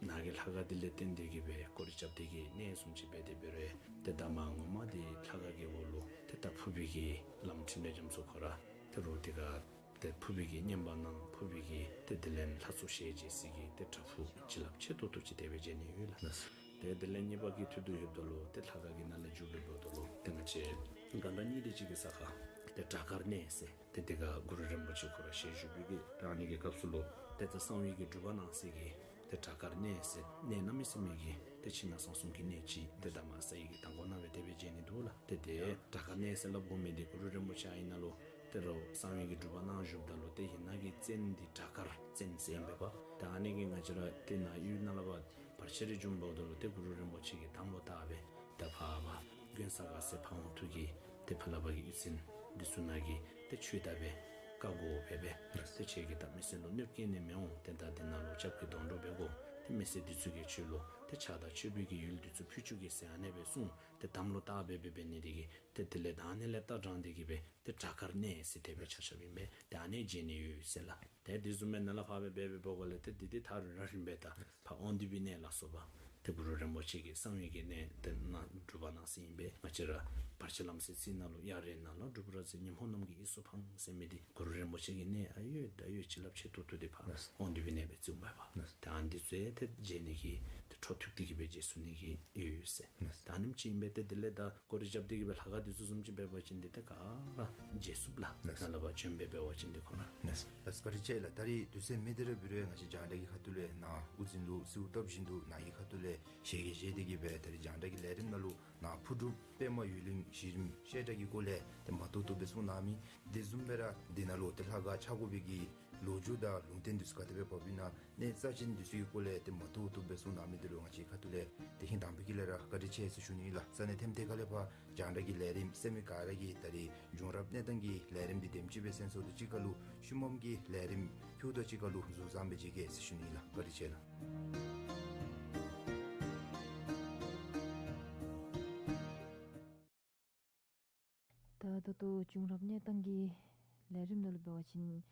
ནཱ་གི་ལྷ་ཁང་འདི་ལས་བརྟེན་ཏེ་གི་སྦེ་སྐོར་ར་རྐྱབ་སྟེ་གི་གནས་བཟུམ་ཅིག་འབད་དེ་འབད་རུང་ཏེ་ད་མ་ངོ་མ་འདི་ལྷ་ཁང་གི་འོག་ལུ་ཏེ་ད་ཕུར་པའི་གི་བླམ་འཕྲིན་ལས་རྒྱ་མཚོ་ཁོ་ར་ཏེ་རུང་དེ་ཁར་ཏེ་ཕུར་པའི་གི་བསྙེན་པ་གནང་ཕུར་པའི་གི་ཏེ་དེ་ལས་ལྷ་ཚོགས་ཞལ་མཇལ་སའི་གི་ཏེ་བྲག་ཕུག་བྱིན་རླབས་ཆེ་ཏོག་ཏོ་ཅིག་དེ་སྦེ་མཇལ་ནི་ཡོད་ལགས། ལགས། ཏེ་དེ་ལས་གཉིས་པ་གི་ཐུགས་སྡོད་ཡོདཔ་ད་ལུ་ཏེ་ལྷ་ཁང་གི་ནང་ལས་འགྱོ་སྦེ་འབདཝ་ད་ལུ་ཏེ་ང་བཅས་ག་ད་གཉིས་དེ་ཅིག་གི་ས་ཁར་ཏེ་བྲག་དཀར་གནས་ཟེར་ཏེ་དེ་ཁར་གུ་རུ་རིན་པོ་ཆེ་ཁོ་ར་ཞལ་བཞུགས་པའི་གི་ད་ཨ་ནི་གི་སྐབས་སུ་ལུ་ཏེ་ད་གསང་བའི་གི་སྒྲུབ་པ་གནང་སའི་གི་ཏེ་བྲག་དཀར་གནས་ཟེར་གནས་གནམ་མེད་ས་མེད་ཀྱི་ཏེ་ཕྱི་ནང་གསང་གསུམ་གྱི་གནས་ཅིག་ཏེ་ད་མར་ས་ཡི་གི་མདང་དགོང་ནང་སྦེ་དེ་སྦེ་མཇལ་ནི་འདུག་ལགས། ཏེ་དེ་བྲག་དཀར་གནས་ཟེར་སླབ་དགོ་མི་འདི་གུ་རུ་རིན་པོ་ཆེ་ཨ་ནི་ནང་ལུ་ཏེ་རུང་གསང་བའི་གི་སྒྲུབ་པ་གནང་བཞུགསཔ་ད་ལུ་ཏེ་ཡན་ལག་གི་བཙན་འདི་བྲག་དཀར་བཙན་ཟེར་ཨིན་པས་པ། ད་ཨ་ནི་གིས་ང་བཅས་ར་ཏེ་ནཱ་ཡུལ་ནང་ལས་ཕར་བར་ཆད་རེ་བྱུང་འབདཝ་ད་ལུ་ཏེ་གུ་རུ་རིན་པོ་ཆེ་གིས་དམ་ལུ་བཏགས་སྦེ་ཏེ་ཕར་ཕར་དགོན་ས་ག་ཟེར་ཕར་འོང་ཐུག་གི་ཏེ་ཕར་ལས་ཕར་གྱི་གཡུས་ཚན་འདི་ཚུ་ནང་གི་ཏེ་ཆོས་དར་སྦེ་བཀའ་བསྒོ་སྦེ་སྦེ་ཏེ་ཁྱེད་ཀྱིས་ད་མི་སེར་ལུ་གནོདཔ་བཀལ་ནི་མི་འོང་། ཏེ་ད་འདི་ནང་ལུ་སྐྱབས་ཀྱི་སྡོང་གྲོགས་འབད་དགོ། ཏེ་མི་སེར་འདི་ཚུ་གིས་ཁྱོད་ལུ་ཏེ་ཕྱག་དང་མཆོད་པའི་གི་ཡུལ་འདི་ཚུ་ཕུལ་བཅུག་གེ་ཟེར་ཨ་ནེ་སྦེ་གསུངས། ཏེ་དམ་ལུ་བཏགས་སྦེ་སྦེ་འབད་ནི་དེ་གིས་ཏེ་དེ་ལས་ད་ཨ་ནི་ལས་ད་དྲངས་ཏེ་གི་སྦེ་ཏེ་བྲག་དཀར་གནས་ཟེར་དེ་སྦེ་ཆ་བཞགཔ་ཨིན་པས། ཏེ་ཨ་ནི་མཇལ་ནི་ཡོད་ཟེར་ལགས། ཏེ་དེ་བཟུམ་སྦེ་ནཱ་ལས་ཕར་སྦེ་འབད་འབད་འབདཝ་ལས་ཏེ་འདི་ཏེ་ཐག་རིང་ར་རིངམ་སྦེ་ད་ཕར་དབང་འདུས་པའི་གནས་ལ་སོགས་པ་ཏེ་གུ་རུ་རིན་པོ་ཆེ་གི་གསང་བའི་གི་གནས་ཏེ་ནཱ་སྒྲུབ་པ་གནང་ས་ཨིན་པས། ང་བཅས་ར་བར་ཆད་ལམ་སེལ་ཚིག་ནང་ལུ་གཡའ་རས་ནང་ལ་སྒྲུབ་པ་ར་ཟེར་ཉོན་མོངས་རྣམས་ཀྱི་གཡུལ་སོགས་སྤངས་ཟེར་མི་འདི་གུ་རུ་རིན་པོ་ཆེ་གི་གནས་ཨ་ཡོད་ད་ཡོད་བྱིན་རླབས་ཆེ་ཏོག་ཏོ་འདི་ཕར་དབང་འདུས་པའི་གནས་སྦེ་བརྩིཝ་མས་པ། ཏེ་ཨ་འདི་ཚུ་ཡང་ཏེ་མཇལ་ནི་གི་ཏེ་འཕྲོ་མཐུད་དེ་གི་སྦེ་མཇལ་ཚུགས་ནི་གི་ཡོད་ཡོད་ཟེར། ད་ཨ་ནེམ་ཅིག་ཨིན་པས། ཏེ་དེ་ལས་ད་སྐོར་ར་རྐྱབ་སྟེ་གི་སྦེ་ལྷ་ཁང་འདི་ཚུ་བཟུམ་ཅིག་འབད་བ་ཅིན་འདི་ཏེ་ག་ར་མཇལ་ཚུགསཔ་ལགས། ནཱ་ལས་ཕར་བྱོན་སྦེ་འབད་བ་ཅིན་འདི་ཁོ་ན། ལགས་བཀའ་དྲིན་ཆེ་ལགས། ད་རིས་དུས་ཚོད་མེད་དེ་ར་འབད་རུང་ང་བཅས་རྒྱང་བསྒྲགས་ཀྱི་ཁ་ཐུག་ལས་ནཱ་དབུ་འཛིན་ལུ་གསོལཝ་བཏབ་བཞིན་དུ་ནཱ་གི་ཁ་ཐུག་ལས་ཞལ་གྱིས་བཞེས་ཏེ་གི་སྦེ་ད་རིས་རྒྱང་བསྒྲགས་ཀྱི་ལས་རིམ་ནང་ལུ་ནཱ་ཕུར་སྒྲུབ་པདྨ་ཡུལ་གླིང་གཞི་རིམ་བཤད་གྲྭ་གི་སྐོར་ལས་ཏེ་མ་ཏོག་ཏོ་སྦེ་གསུངས་གནང་མི་དེ་བཟུམ་སྦེ་ར་འདི་ནང་ལུ་ཏེ་ལྷ་ཁང་ཆགས་དགོ་པའི་གི་ལོ་རྒྱུས་དང་ལུང་བསྟན་འདི་ཚུ་ག་དེ་སྦེ་བབས་ཡི་ན་གནས་རྩ་ཅན་འདི་ཚུ་གི་སྐོར་ལས་ཏེ་མ་ཏོག་ཏོ་སྦེ་གསུངས་གནང་མི་འདི་ལུ་ང་བཅས་ཁ་ཐུག་ལས་ཏེ་ཧིང་དྭངས་པའི་དཀྱིལ་ལས་ར་བཀའ་དྲིན་ཆེ་ཟེར་ཞུ་ནི་ལགས། ས་གནས་ཐེམ་ཐེ་ཁ་ལས་ཕར་རྒྱང་བསྒྲགས་ཀྱི་ལས་རིམ་གསན་མི་ག་ར་གིས་ད་རིས་བྱུང་རབས་གནས་སྟངས་ཀྱི་ལས་རིམ་འདི་དེམ་ཅིག་སྦེ་གསན་སོང་། ད་ཅི་ཁ་ལུ་ཤུལ་མམ་གྱི་ལས་རིམ་ཁྱུ་ད་ཅི་ཁ་ལུ་གཟུགས་བཟང་སྦེ་མཇལ་གེ་ཟེར་ཞུ་ནི་ལགས། བཀའ་དྲིན་ཆེ་ལགས། ད་ད་ལྟོ་བྱུང་རབས་གནས་སྟངས་ཀྱི་ལས་རིམ་ནང་ལུ་འབད་བ་ཅིན་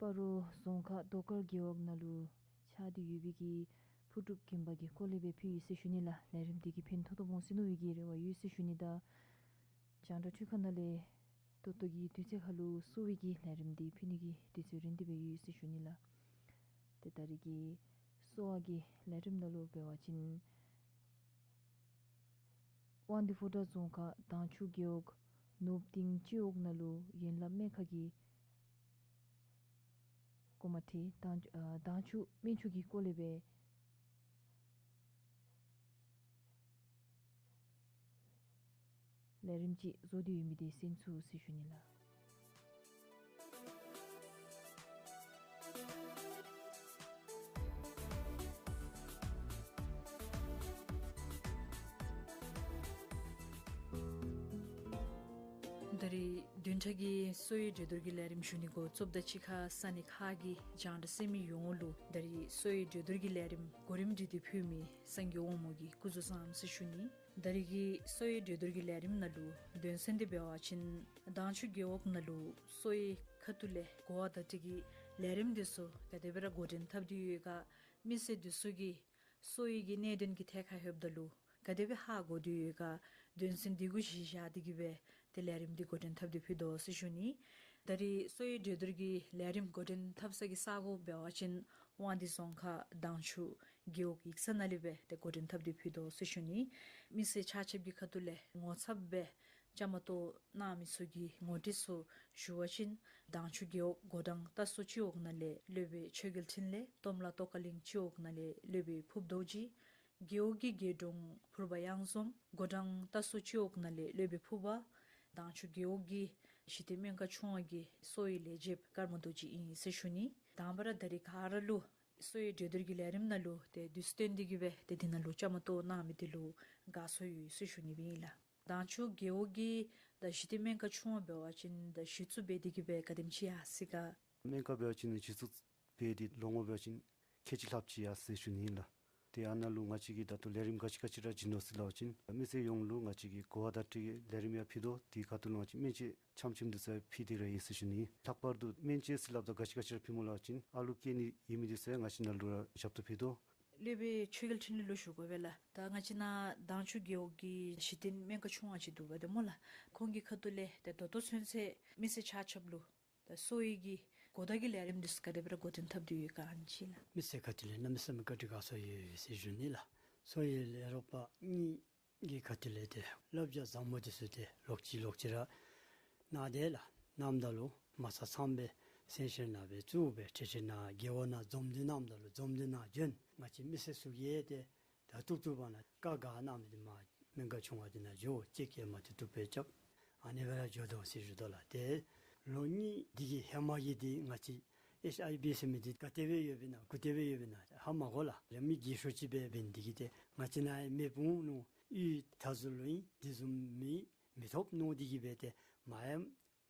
སྤ་རོ་རྫོང་ཁག་རྡོ་དཀར་རྒེད་འོག་ནང་ལུ་ཆགས་ཏེ་ཡོད་པའི་གི་ཕུར་སྒྲུབ་དགོན་པ་གི་སྐོར་ལས་སྦེ་ཕུལ་ཡི་ཟེར་ཞུ་ནི་ལགས། ལས་རིམ་འདི་གིས་ཕན་ཐོགས་ཏོག་ཏོ་འོང་ཟེར་མནོ་བའི་གི་རེ་བ་ཡོད་ཟེར་ཞུ་ནི། ད་རྒྱང་བསྒྲགས་འཕྲུལ་ཁང་ནང་ལས་ད་ལྟོ་གི་དུས་ཚོད་ཁ་ལུ་གསོ་བའི་གི་ལས་རིམ་འདི་ཕུལ་ནི་གི་དུས་ཚོད་རན་ཏེ་སྦེ་ཡོད་ཟེར་ཞུ་ནི་ལགས། ཏེ་ད་རིས་ཀྱི་གསོ་བ་གི་ལས་རིམ་ནང་ལུ་འབད་བ་ཅིན་དབང་འདུས་ཕོ་བྲང་རྫོང་ཁག་དྭངས་ཆུ་རྒེད་འོག་ནུབ་གཏིང་སྤྱི་འོག་ནང་ལུ་ཡན་ལག་སྨན་ཁང་གི་སྒོ་མ་ཁྲིད་དྭངས་ཨ་དྭངས་ཆུ་སྨན་ཆུ་གི་སྐོར་ལས་སྦེ་ལས་རིམ་ཅིག་བཟོ་སྟེ་ཡོད་མི་འདི་གསན་ཚུགས་ཟེར་ཞུ་ནི་ལགས། ད་རིས་བདུན་ཕྲག་གི་གསོ་བའི་གྲོས་བསྡུར་གྱི་ལས་རིམ་ཞུ་ནི་འགོ་བཙུགསཔ་ད་གཅིག་ཁར་ས་གནས་ཁག་གི་རྒྱང་བསྒྲགས་གསན་མི་ཡོངས་ལུ་ད་རིས་གསོ་བའི་གྲོས་བསྡུར་གྱི་ལས་རིམ་གོ་རིམ་སྒྲིག་སྟེ་ཕུལ་མི་གསར་འགོད་འོག་མ་གིས་སྐུ་གཟུགས་བཟང་ཟེར་ཞུ་ནི། ད་རིས་ཀྱི་གསོ་བའི་གྲོས་བསྡུར་གྱི་ལས་རིམ་ནང་ལུ་དོན་ཚན་འདི་འབད་བ་ཅིན་དྭངས་ཆུ་རྒེད་འོག་ནང་ལུ་གསོ་བའི་ཁ་ཐུག་ལས་གོ་བ་བརྡ་སྤྲོད་ཀྱི་ལས་རིམ་འདི་ཚུ་ག་དེ་སྦེ་ར་འགོ་འདྲེན་འཐབ་སྟེ་ཡོད་ག། མི་སེར་འདི་ཚུ་གིས་གསོ་བའི་གི་གནད་དོན་གྱི་ཐད་ཁར་ལྷོདཔ་ད་ལུ་ག་དེ་སྦེ་ཧ་གོ་སྟེ་ཡོད་ག། དོན་ཚན་འདི་གུ་གཞི་བཞག་སྟེ་གི་སྦེ་ཏེ་ལས་རིམ་འདི་འགོ་འདྲེན་འཐབ་སྟེ་ཕུལ་དོ་ཟེར་ཞུ་ནི། ད་རིས་གསོ་བའི་གྲོས་བསྡུར་གྱི་ལས་རིམ་འགོ་འདྲེན་འཐབ་ས་གི་ས་གོ་འབད་བ་ཅིན་དབང་འདུས་རྫོང་ཁག་དྭངས་ཆུ་རྒེད་འོག་ཡིག་ཚང་ནང་ལས་སྦེ་ཏེ་འགོ་འདྲེན་འཐབ་སྟེ་ཕུལ་དོ་ཟེར་ཞུ་ནི། མི་སེར་ཆ་ཁྱབ་ཀྱི་ཁ་ཐུག་ལས་ངོ་ཚབ་སྦེ་བཅའ་མར་གཏོགས་གནང་མི་ཚུ་གི་ངོ་སྤྲོད་ཚུ་ཞུ་བ་ཅིན་དྭངས་ཆུ་རྒེད་འོག་མགོ་ཐང་རྟ་སོ་སྤྱི་འོག་ནང་ལས་སློབ་དཔོན་ཆོས་རྒྱལ་འཕྲིན་ལས། གཏོརམ་ལ་ཏོག་དཀར་གླིང་སྤྱི་འོག་ནང་ལས་སློབ་དཔོན་ཕུརཔ་རྡོ་རྗེ། རྒེད་འོག་གི་རྒེད་དྲུང་ཕུརཔ་གཡང་འཛོམས། མགོ་ཐང་རྟ་སོ་སྤྱི་འོག་ནང་ལས་སློབ་དཔོན་ཕུརཔ། དྭངས་ཆུ་རྒེད་འོག་གི་གཞི་རྟེན་སྨན་ཁང་ཆུང་བ་གི་གསོ་བའི་ལས་བྱེདཔ་ཀརྨ་རྡོ་རྗེ་ཨིན་ཟེར་ཞུ་ནི། དང་པ་ར་ད་རིས་ག་ར་ལུ་གསོ་བའི་གྲོས་བསྡུར་གྱི་ལས་རིམ་ནང་ལུ་ཏེ་དུས་ཚོད་བཏོན་ཏེ་གི་སྦེ་ཏེ་འདི་ནང་ལུ་བཅའ་མར་གཏོགས་གནང་མི་འདི་ལུ་དགའ་ཚོར་ཡོད་ཟེར་ཞུ་ནི་སྦེ་ཨིན་ལགས། དྭངས་ཆུ་རྒེད་འོག་གི་ད་གཞི་རྟེན་སྨན་ཁང་ཆུང་བ་འབད་བ་ཅིན་ད་གཞི་བཙུགས་འབད་དེ་གི་སྦེ་ག་དེམ་ཅིག་ཡར་སོ་ཡི་ག། སྨན་ཁང་འབད་བ་ཅིན་གཞི་བཙུགས་འབད་དེ་ལོ་ངོ་འབད་བ་ཅིན་ཁལ་གཅིག་ལྷགཔ་ཅིག་ཡར་སོ་ཡི་ཟེར་ཞུ་ནི་ཨིན་ལགས། ཏེ་ཨ་ནཱ་ལུ་ང་བཅས་ཀྱིས་ད་ལྟོ་ལས་རིམ་ག་ཅི་ག་ཅི་ར་བྱིན་དོ་ཟེར་སླབ་པ་ཅིན་མི་སེར་ཡོངས་ལུ་ང་བཅས་ཀྱིས་གོ་བ་བརྡ་སྤྲོད་ཀྱི་ལས་རིམ་ཡང་ཕུལ་དོ། དེའི་ཁ་ཐུག་ལུ་ང་བཅས་སྨན་དཔྱད་ཆམ་ཆིམ་འདི་ཚུ་ཡང་ཕུལ་ཏེ་ར་ཡོད་ཟེར་ཞུ་ནི། ལྷག་པར་དུ་སྨན་དཔྱད་ཟེར་སླབ་ད་ག་ཅི་ག་ཅི་ར་ཕུལ་སྨོ་སླབ་པ་ཅིན་ཨ་ལུ་སྐྱེ་ནི་ཡོད་མི་འདི་ཚུ་ཡང་ང་བཅས་ནཱ་ལུ་ར་ཞབས་ཏོག་ཕུལ་དོ། སློབ་དཔོན་ཆོས་རྒྱལ་འཕྲིན་ལས་ལུ་ཞུ་དགོ་པས་ལགས། ད་ང་བཅས་ནཱ་དྭངས་ཆུ་རྒེད་འོག་གི་གཞི་རྟེན་སྨན་ཁང་ཆུང་བ་ཅིག་འདུག་པ་ཏེ་སྨོ་ལགས། ཁོང་གི་ཁ་ཐུག་ལས་ཏེ་ད་ལྟོ་ཚུན་ཚོད་མི་སེར་ཆ་ཁྱབ་ལུ་ད་གསོ་བའི་གི་གོ་བརྡ་གི་ལས་རིམ་འདི་ཚུ་ག་དེ་སྦེ་ར་འགོ་འདྲེན་འཐབ་སྟེ་ཡོད་ག་ཨ་ནི་ཅིག་ལགས། མི་སེར་ཁ་ཐུག་ལས་གནམ་མེད་ས་མེད་བཀའ་དྲིན་དགའ་ཚོར་ཡོད་ཟེར་ཞུ་ནི་ལགས། གསོ་བའི་ལས་རོགས་པ་གཉིས་ཀྱི་ཁ་ཐུག་ལས་ཏེ་བསླབ་བྱ་བཟང་པོ་འདི་ཚུ་ཏེ་ལོག་ཅི་ལོག་ཅི་ར་གནང་སྟེ་ལགས། གནངམ་ད་ལུ་མ་ཚད་ཚངམ་སྦེ་གསལ་བཤད་ནང་སྦེ་བཙུགས་སྦེ་ཁྲིད་ཁྲིད་ནང་རྒེད་འོག་ནང་འཛོམས་འདུ་གནངམ་ད་ལུ་འཛོམས་འདུ་ནང་བྱོན། ང་བཅས་མི་སེར་ཚུ་གིས་ཏེ་ད་ཏུག་ཏུ་བར་ན་བཀའ་དགའ་གནང་མི་འདི་མར་སྨན་ཁང་ཆུང་བ་འདི་ནང་འགྱོ། ཅིག་གིས་མར་ཏེ་ཏུག་པའི་རྐྱབ། ཨ་ནི་སྦེ་ར་འགྱོ་དོ་ཟེར་ཞུ་དོ་ལགས། ཏེ་ལོ་གཉིས་འདི་གི་ཧེ་མ་གི་འདི་ང་བཅས་ཨེཆ་ཨའི་བི་ཟེར་མི་འདི་ག་ཏེ་སྦེ་ཡོདཔ་ཨིན་ན་གུ་ཏེ་སྦེ་ཡོདཔ་ཨིན་ན་ཧ་མ་གོ་ལགས། ལས་མི་རྒས་ཤོས་ཅིག་སྦེ་འབད་ནི་འདི་གིས་ཏེ་ང་བཅས་ནཱ་མེདཔ་འོང་མནོ། གཡུས་མཐའ་ཟུར་ལུ་ཨིན། དེ་བཟུམ་མི་མི་ཐོབ་མནོ་སྟེ་གི་སྦེ་ཏེ་མར་ཡང་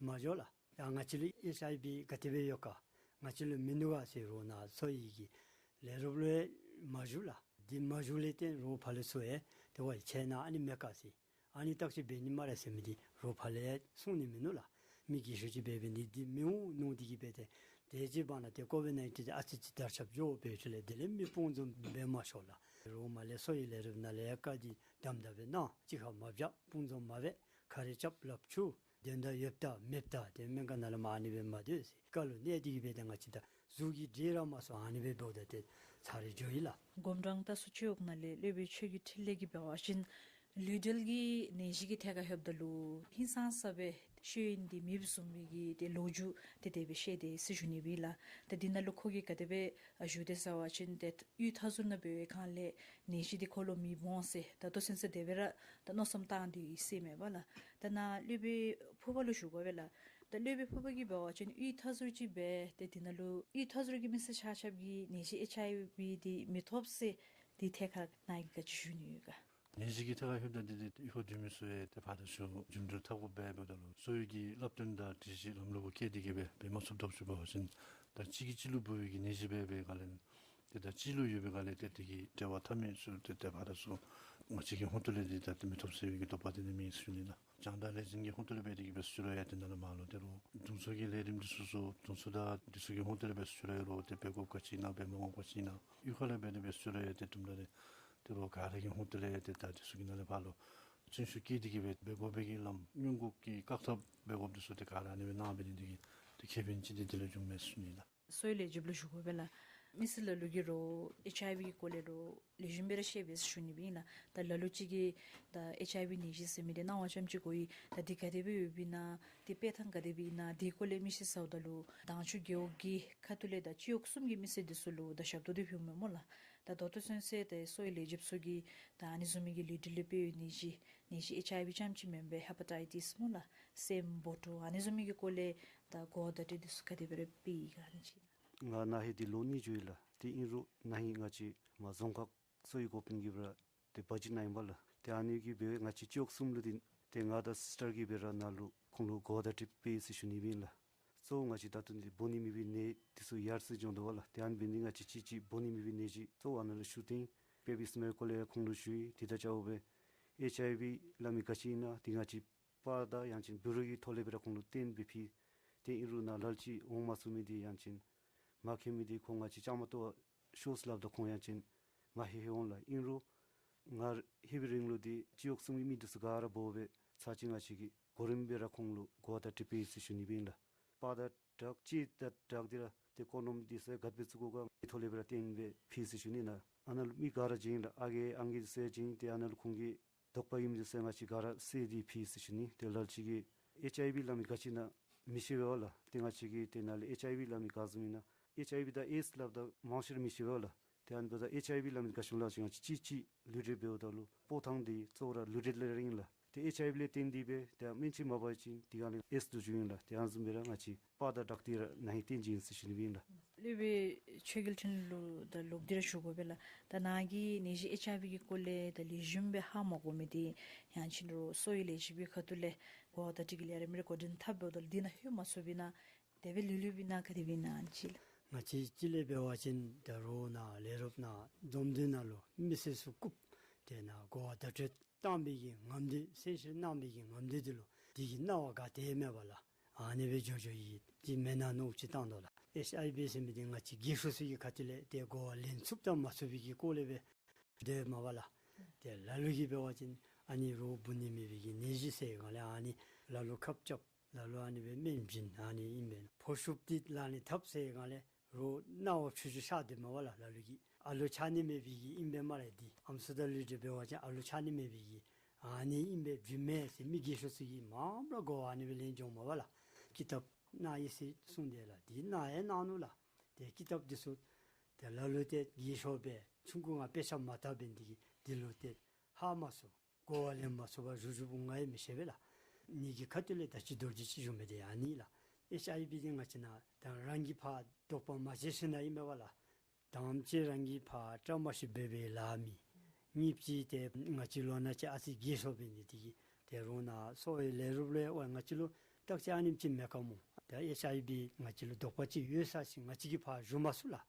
མ་འགྱོ་ལགས། ཡ་ང་བཅས་ལུ་ཨེཆ་ཨའི་བི་ག་ཏེ་སྦེ་ཡོད་ག། ང་བཅས་ལུ་མིན་འདུག་ག་ཟེར་རོགས་ནཱ་གསོ་བའི་གི་ལས་རོགསཔ་ལུ་ཡང་མ་ཞུ་ལགས། འདི་མ་ཞུ་ལས་བརྟེན་རོགས་ཕར་ལས་ཚུར་ཡང་ཏེ་ཝའི་ཁྱེད་ནཱ་ཨ་ནི་མེད་ག་ཟེར་ཨ་ནི་བརྟག་དཔྱད་འབད་ནི་སྨ་རེ་ཟེར་མི་འདི་རོགས་ཕར་ལས་ཡང་གསུང་ནི་མིན་ནུག་ལགས། མི་རྒས་ཤོས་ཅིག་འབད་འབད་ནི་འདི་མི་འོང་མནོ་སྟེ་གི་སྦེ་ཏེ་དེ་ཅིག་བར་ན་ཏེ་ཀོ་ཝིཌ་ནའིན་ཊིན་ཨ་ཙི་ཅིག་དར་ཁྱབ་འགྱོ་སྦེ་ཚུ་ལས་དེ་ལས་མི་སྤུངས་འཛོམས་འབད་མ་ཆོག་ལགས། རོགས་མར་ལས་གསོ་བའི་ལས་རོགསཔ་ནང་ལས་ཡང་བཀའ་འདི་དམ་དམ་སྦེ་གནང་། གཅིག་ཁར་མ་བཞག། སྤུངས་འཛོམས་མ་འབད། ག་ར་རྐྱབ་ལགཔ་འཁྱུ། དོན་དག་ཡོདཔ་ད་མེདཔ་ད་ཏེ་སྨན་ཁང་ནང་ལས་མར་ཨ་ནི་སྦེ་མ་སྡོད་ཟེར་བཀའ་ལུ་གནས་ཏེ་གི་སྦེ་ཏེ་ང་བཅས་ད་གཟུགས་ཀྱི་འདྲེ་ར་མ་སོང་ཨ་ནི་སྦེ་འབདཝ་ད་ཏེ་ཚར་རེ་འགྱོ་ཡི་ལགས། མགོ་ཐང་རྟ་སོ་སྤྱི་འོག་ནང་ལས་སློབ་དཔོན་ཆོས་རྒྱལ་འཕྲིན་ལས་ཀྱིས་འབད་བ་ཅིན་ལུས་འབྲེལ་གྱི་ནད་གཞི་གི་ཐད་ཁར་ལྷོདཔ་ད་ལུ་ཧིང་སངས་ས་སྦེ་ཤེས་ཡོན་འདི་མེདཔ་བཟུམ་མའི་གི་ཏེ་ལོ་རྒྱུས་ཏེ་དེ་སྦེ་བཤད་དེ་ཟེར་ཞུ་ནི་སྦེ་ལགས། ད་འདི་ནང་ལུ་ཁོ་གིས་ག་དེ་སྦེ་ཞུ་དེ་ཟེར་བ་ཅིན་ཏེ་གཡུས་མཐའ་ཟུར་ནང་འབད་བའི་སྒང་ལས་ནད་གཞི་འདི་ཁོ་ལུ་མེདཔ་འོང་ཟེར་ད་ལྟོ་ཚུན་ཚོད་དེ་སྦེ་ར་ད་མནོ་བསམ་བཏང་སྟེ་ཡོད་ཟེར་མས་པ་ལགས། ད་ནཱ་སློབ་དཔོན་ཕུརཔ་ལུ་ཞུ་དགོ་པས་ལགས། ད་སློབ་དཔོན་ཕུརཔ་གིས་འབད་བ་ཅིན་གཡུས་མཐའ་ཟུར་ཅིག་སྦེ་ཏེ་འདི་ནང་ལུ་གཡུས་མཐའ་ཟུར་གྱི་མི་སེར་ཆ་ཁྱབ་ཀྱིས་ནད་གཞི་ཨེཆ་ཨའི་བི་འདི་མི་ཐོབ་ཟེར་འདི་ཐད་ཁར་ནཱ་གིས་ག་ཅི་ཞུ་ནི་ཡོད་ག། ནད་གཞི་གི་ཐད་ཁར་ལྷོདཔ་ད་འདི་ཏེ་གཡུས་ཁར་སྡོད་མི་ཚུ་ཡང་ཏེ་ཕར་དང་ཚུར་རྒྱུན་འགྲུལ་འཐབ་དགོཔ་འབདཝ་ད་ལུ་གསོ་བའི་གི་བསླབ་སྟོན་དང་སྒྲིག་གཞི་ལམ་ལུགས་བཀལ་ཏེ་གི་སྦེ་འབད་མ་ཚུགསཔ་ཐབས་ཅིག་འབད་བ་ཅིན་ད་གཅིག་གིས་གཅིག་ལུ་འབུ་བའི་གི་ནད་གཞི་འབད་བའི་སྒང་ལས་ཏེ་ད་གཅིག་ལུ་ཡོད་པའི་སྒང་ལས་ཏེ་དེ་གི་འབྲེལ་བ་འཐབ་མི་ཚུ་ཏེ་ཏེ་ཕར་དང་ཚུར་ང་བཅས་ཀྱི་ཧོངས་ཏོ་ལས་ཏེ་ད་ཏེ་མི་ཐོབ་ཟེར་བའི་གི་དོགས་པ་འདི་ནི་མེད་ཟེར་ཞུ་ནི་ལགས། རྒྱང་བསྒྲགས་ལས་འཛིན་གྱི་ཧོངས་ཏོ་ལས་འབད་དེ་གི་སྦེ་ཚུ་ར་ཡང་ཏེ་ནཱ་ལས་མར་ལུ་ཏེ་རོགས་དྲུང་འཚོ་གི་ལས་རིམ་འདི་ཚུ་ཚུ་དྲུང་འཚོ་དང་འདི་ཚུ་གི་ཧོངས་ཏོ་ལས་འབད་ཚུ་ར་ཡང་རོགས་ཏེ་འབད་དགོཔ་ག་ཅི་ཨིན་ན་འབད་མ་དགོཔ་ག་ཅི་ཨིན་ན་གཡུས་ཁ་ལས་འབད་དེ་སྦེ་ཚུ་ར་ཡང་ཏེ་དུམ་གྲ་རེ་ཏེ་རོགས་ག་ར་གི་ཧོངས་ཏོ་ལས་ཡང་ཏེ་ད་འདི་ཚུ་གི་ནང་ལས་ཕར་ལུ་བརྩོན་ཤུགས་བསྐྱེད་དེ་གི་སྦེ་འབད་དགོ་པའི་གི་ལམ་སྔོན་འགོག་གི་བཀག་ཐབས་འབད་དགོཔ་འདི་ཚུ་ཏེ་ག་ར་ཨ་ནི་སྦེ་གནང་འབད་ནི་འདི་གིས་ཏེ་ཁེ་ཕན་ཅིག་འདི་དེ་ལས་བྱུངམ་མས་ཟེར་ཞུ་ནི་ལགས། གསོ་བའི་ལས་བྱེདཔ་ལུ་ཞུ་དགོ་པས་ལགས། མི་སེར་ལ་ལུ་གིས་རོགས་ཨེཆ་ཨའི་བི་གི་སྐོར་ལས་རོགས་ལེགས་ཤོམ་སྦེ་ར་ཤེས་པས་ཟེར་ཞུ་ནི་སྦེ་ཨིན་ལགས། ད་ལ་ལུ་ཅིག་གིས་ད་ཨེཆ་ཨའི་བི་ནད་གཞི་ཟེར་མི་འདི་སྣང་བ་ཙམ་ཅིག་གོ་ཡི། ད་འདི་ག་དེ་སྦེ་ཡོདཔ་ཨིན་ན་འདི་སྤེལ་ཐངས་ག་དེ་སྦེ་ཨིན་ན་འདི་སྐོར་ལས་མི་ཤེས་ཟེརཝ་ད་ལུ་དྭངས་ཆུ་རྒེད་འོག་གི་ཁ་ཐུག་ལས་ད་སྤྱི་འོག་གསུམ་གྱི་མི་སེར་འདི་ཚུ་ལུ་ད་ཞབས་ཏོག་འདི་ཕུལཝ་མས་སྨོ་ལགས། ད་ད་ལྟོ་ཚུན་ཚོད་ཏེ་གསོ་བའི་ལས་བྱེདཔ་ཚུ་གིས་ད་ཨ་ནི་བཟུམ་མའི་གི་ལུས་འབྲེལ་ལས་འཕེལ་བའི་ནད་གཞི་ནད་གཞི་ཨེཆ་ཨའི་བི་རྐྱངམ་ཅིག་མེན་པར་ཧེ་པ་ཊའི་ཊིས་སྨོ་ལགས། སེམས་སྦོ་ཊོ་ཨ་ནི་བཟུམ་མའི་གི་སྐོར་ལས་ད་གོ་བརྡ་སྤྲོད་འདི་ཚུ་ག་དེ་སྦེ་ར་སྤེལ་ཡི་ག་ཨ་ནི་ཅིག། ང་ན་ཧིང་འདི་ལོ་གཉིས་འགྱོ་ཡི་ལགས། ཏེ་ཨིན་རུང་ན་ཧིང་ང་བཅས་མར་རྫོང་ཁག་གསོ་བའི་འགོ་དཔོན་གྱི་སྦེ་ར་ཏེ་བ་ཇིཊ་ནང་ཨིན་པས་ལགས། ཏེ་ཨ་ནི་གི་སྦེ་ང་བཅས་སྤྱི་འོག་གསུམ་ལུ་འདི་ཏེ་ང་དང་སིསི་ཊར་གྱིས་སྦེ་ར་ནཱ་ལུ་ ཁོང་ལུ་གོ་བརྡ་སྤྲོད་སྤེལ་ཟེར་ཞུ་ནི་ཨིན་ལགས། གཙོ་བོ་ང་བཅས་ད་ལྟོ་འདི་འབོ་ནི་མེད་པའི་ནད་འདི་ཚུ་ཡར་སེང་འགྱོ་དོ་བ་ལགས། དེ་ཨ་ནི་འབད་ནི་ང་བཅས་ཅིག་ཅིག་འབོ་ནི་མེད་པའི་ནད་གཞི་གཙོ་བོ་ཨ་ནཱ་ལུ་ཞུ་སྟེ་ཨིན། པེ་པི་སྨེ་སྐོར་ལས་ཁོང་ལུ་ཞུ་ཡི། དེ་དང་གཅིག་ཁར་སྦེ་ཨེཆ་ཨའི་ཝི་སླབ་མི་ག་ཅི་ཨིན་ན་དེ་ང་བཅས་པར་དང་ཡང་ཅིན་བི་རོ་གི་ཐོག་ལས་སྦེ་ར་ཁོང་ལུ་སྟོན་སྦེ་ཕུལ། ཏེ་ཨིན་རུང་ནཱ་ལ་ལུ་ཅིག་འོང་མ་ཚུགས་མི་འདི་ཡང་ཅིན་མ་མཁྱེན་མི་འདི་ཁོང་ང་བཅས་བཅའ་མར་གཏོགས་ཤོག་ཟེར་སླབ་ད་ཁོང་ཡང་ཅིན་མ་ལྷོད་ལྷོད་འོང་ལགས། ཨིན་རུང་སྔར་ལྷོད་པའི་རིང་ལུ་འདི་སྤྱི་འོག་གསུམ་གྱི་མི་འདི་ཚུ་ག་ར་འབོ་སྦེ་ཚར་ཅིག་ང་བཅས་ཀྱིས་གོ་རིམ་སྦེ་ར་ཁོང་ལུ་གོ་བརྡ་སྤྲོད་སྤེལ་ཟེར་ཞུ་ནི་ཨིན་ལགས། པར་དང་སྦྲགས་ཅིག་དང་སྦྲགས་ཏེ་ར་ཏེ་ཀོ་ནོམ་འདི་ཚུ་ག་དེ་སྦེ་བཙུགས་དགོ་ག་ཐོག་ལས་སྦེ་ར་སྟོན་སྦེ་ཕུལ་ཟེར་ཞུ་ནི་ལགས། ཨ་ནཱ་ལུ་མི་ག་ར་བྱོན་ཡི་ལགས། ཨ་རྒས་ཨང་རྒས་འདི་ཚུ་ཡང་བྱོན་ཏེ་ཨ་ནཱ་ལུ་ཁོང་གི་དོགས་པ་ཨིནམ་འདི་ཚུ་ང་བཅས་ག་ར་བསལ་ཏེ་ཕུལ་ཟེར་ཞུ་ནི། ཏེ་ལ་ལུ་ཅིག་གིས་ཨེཆ་ཨའི་ཝི་སླབ་མི་ག་ཅི་ཨིན་ན་མི་ཤེས་པས་ལགས། ཏེ་ང་བཅས་ཀྱིས་ཏེ་ནཱ་ལས་ཨེཆ་ཨའི་ཝི་སླབ་མི་ག་བཟུམ་ཨིན་ན་ཨེཆ་ཨའི་ཝི་དང་ཨེཌསི་སླབ་ད་མང་ཤོས་ར་མི་ཤེས་པས་ལགས། ཏེ་ཨ་ནི་འབདཝ་ད་ཨེཆ་ཨའི་ཝི་སླབ་མི་ག་ཅི་སྨོ་ལགས་ཟེར་ང་བཅས་ཅིག་ཅིག་ལུས་འབྲེལ་འབདཝ་ད་ལུ་སྤོ་ཐངས་འདི་གཙོ་བོ་ར་ལུས་འབྲེལ་ལས་ར་ཨིན་ལགས། ཏེ་ཨེཆ་ཨའི་ཝི་ལས་བརྟེན་ཏེ་སྦེ་ཏེ་སྨན་བཅོས་མ་འབད་བ་ཅིན་དེ་སྒང་ལས་ཨེཌསི་དུ་འགྱུར་ཨིན་ལགས། ཏེ་ཨ་ནི་བཟུམ་སྦེ་ར་ང་བཅས་པར་དང་སྦྲགས་ཏེ་ར་ནཱ་ཧེ་སྟོན་བྱིན་ཟེར་ཞུ་ནི་ཨིན་ལགས། སློབ་དཔོན་ཆོས་རྒྱལ་འཕྲིན་ལས་ལུ་ད་ལོག་སྟེ་ར་ཞུ་དགོ་པས་ལགས། ད་ནཱ་གིས་ནད་གཞི་ཨེཆ་ཨའི་ཝི་གི་སྐོར་ལས་ད་ལེགས་ཤོམ་སྦེ་ཧ་མ་གོ་མི་འདི་ཡང་ཅིན་རོགས་གསོ་བའི་ལས་བྱེདཔ་གི་ཁ་ཐུག་ལས་གོ་བརྡ་སྤྲོད་ཀྱི་ལས་རིམ་རེ་འགོ་འདྲེན་འཐབ་འབདཝ་ད་ལུ་དེ་ནང་ལྷོད་མ་ཚུགསཔ་ཨིན་ན་དེ་སྦེ་ལུས་ལུསཔ་ཨིན་ན་ག་དེ་སྦེ་ཨིན་ན་ཨ་ནི་ཅིག་ལགས། ང་བཅས་ཅིག་ལས་འབད་བ་ཅིན་ད་རོགས་ནཱ་ལས་རོགསཔ་ནཱ་འཛོམས་འདུ་ནང་ལུ་མི་སེར་ཚུ་བཀུག་སྟེ་ནཱ་གོ་བརྡ་སྤྲོད་བཏང་བའི་གི་ངང་འདི་གསལ་བཤད་གནང་བའི་གི་ངང་འདི་འདི་ལུ་དེ་གི་སྣང་བ་ག་ཏེ་མེད་པས་ལགས། ཨ་ནི་སྦེ་འགྱོ་འགྱོཝ་ཨིན། ཏེ་མེན་ན་མནོཝ་ཅིག་བཏང་དོ་ལགས། ཨེཆ་ཨའི་ཝི་ཟེར་མི་འདི་ང་བཅས་རྒས་ཤོས་ཚུ་གི་ཁ་ཐུག་ལས་ཏེ་གོ་བ་ལེན་ཚུགསཔ་དང་མ་ཚུགས་པའི་གི་སྐོར་ལས་སྦེ་སྡོདཔ་མས་པ་ལགས། ཏེ་ལ་ལུ་གིས་འབད་བ་ཅིན་ཨ་ནི་རོགས་འབུ་ནི་མེད་པའི་གི་ནད་གཞི་ཟེར་སྒང་ལས་ཨ་ནི་ལ་ལུ་ཁབ་རྐྱབ་ལ་ལུ་ཨ་ནི་སྦེ་སྨན་བྱིན་ཨ་ནི་ཨིན་པས། ཕོ་ཤུབས་འདི་ལག་ལེན་འཐབ་ཟེར་སྒང་ལས་རོགས་རྣ་བར་ཆུ་ཆུ་ཤར་སྡོདཔ་མས་པ་ལགས། ལ་ལུ་གིས་ཨ་ལོ་ཆགས་ནི་མེད་པའི་གི་ཨིན་པས་སྨ་རེ། འདི་ཨམ་སྲུ་དང་ལུས་འབྲེལ་འབད་བ་ཅིན་ཨ་ལོ་ཆགས་ནི་མེད་པའི་གི་ཨ་ནི་ཨིན་པས་བྱིནམ་མས་ཟེར་མི་རྒས་ཤོས་ཚུ་གིས་མངམ་ར་གོ་བ་ཨ་ནི་སྦེ་ལེན་འགྱོཝ་མས་པ་ལགས། ཀི་ཏབ་གནང་ཡི་ཟེར་གསུངས་དེས་ལགས། འདི་གནང་ཡང་གནང་ནུག་ལགས། ཏེ་ཀི་ཏབ་འདི་ཚུ་ཏེ་ལ་ལུ་ཏེ་རྒས་ཤོས་སྦེ་ཆུང་ཀུ་ང་དཔེ་ཆ་མ་བལྟ་བར་འདི་གིས་འདི་ལུ་ཏེ་ཧ་མ་སོང་གོ་བ་ལེན་མ་ཚུགས་པར་བཞུགས་བཞུགསཔ་ང་ཡང་མི་ཤེས་པས་ལགས། ནི་གི་ཁ་ཐུག་ལས་ད་ཅི་མདོར་བསྡུས་ཅིག་ཞུ་མི་འདི་ཨ་ནི་ལགས། ཨེཆ་ཨའི་ཝི་འདི་ང་བཅས་ནཱ་ད་རང་གིས་ཕར་དོགས་པ་མ་བྱས་ཞིནམ་ན་ཨིན་མས་པ་ལགས། དང་པ་ཅིག་རང་གིས་ཕར་བཀྲ་མ་ཤིསཔ་འབད་བའི་ལཱ་མེད། གཉིས་པ་ཅིག་ཏེ་ང་བཅས་ལོ་ན་ཅིག་ཨ་ཙི་རྒས་སོངམ་འབད་ནི་འདི་གིས་ཏེ་རོགས་ནཱ་གསོ་བའི་ལས་རོགསཔ་ལས་འོ་ང་བཅས་ལུ་བརྟག་དཔྱད་ཨ་ནེམ་ཅིག་མེད་ག་སྨོ། ད་ཨེཆ་ཨའི་ཝི་ང་བཅས་ལུ་དོགས་པ་ཅིག་ཡོད་ས་ཅིག་ང་བཅས་ཀྱིས་ཕར་ཞུ་མ་ཚུགས་ལགས།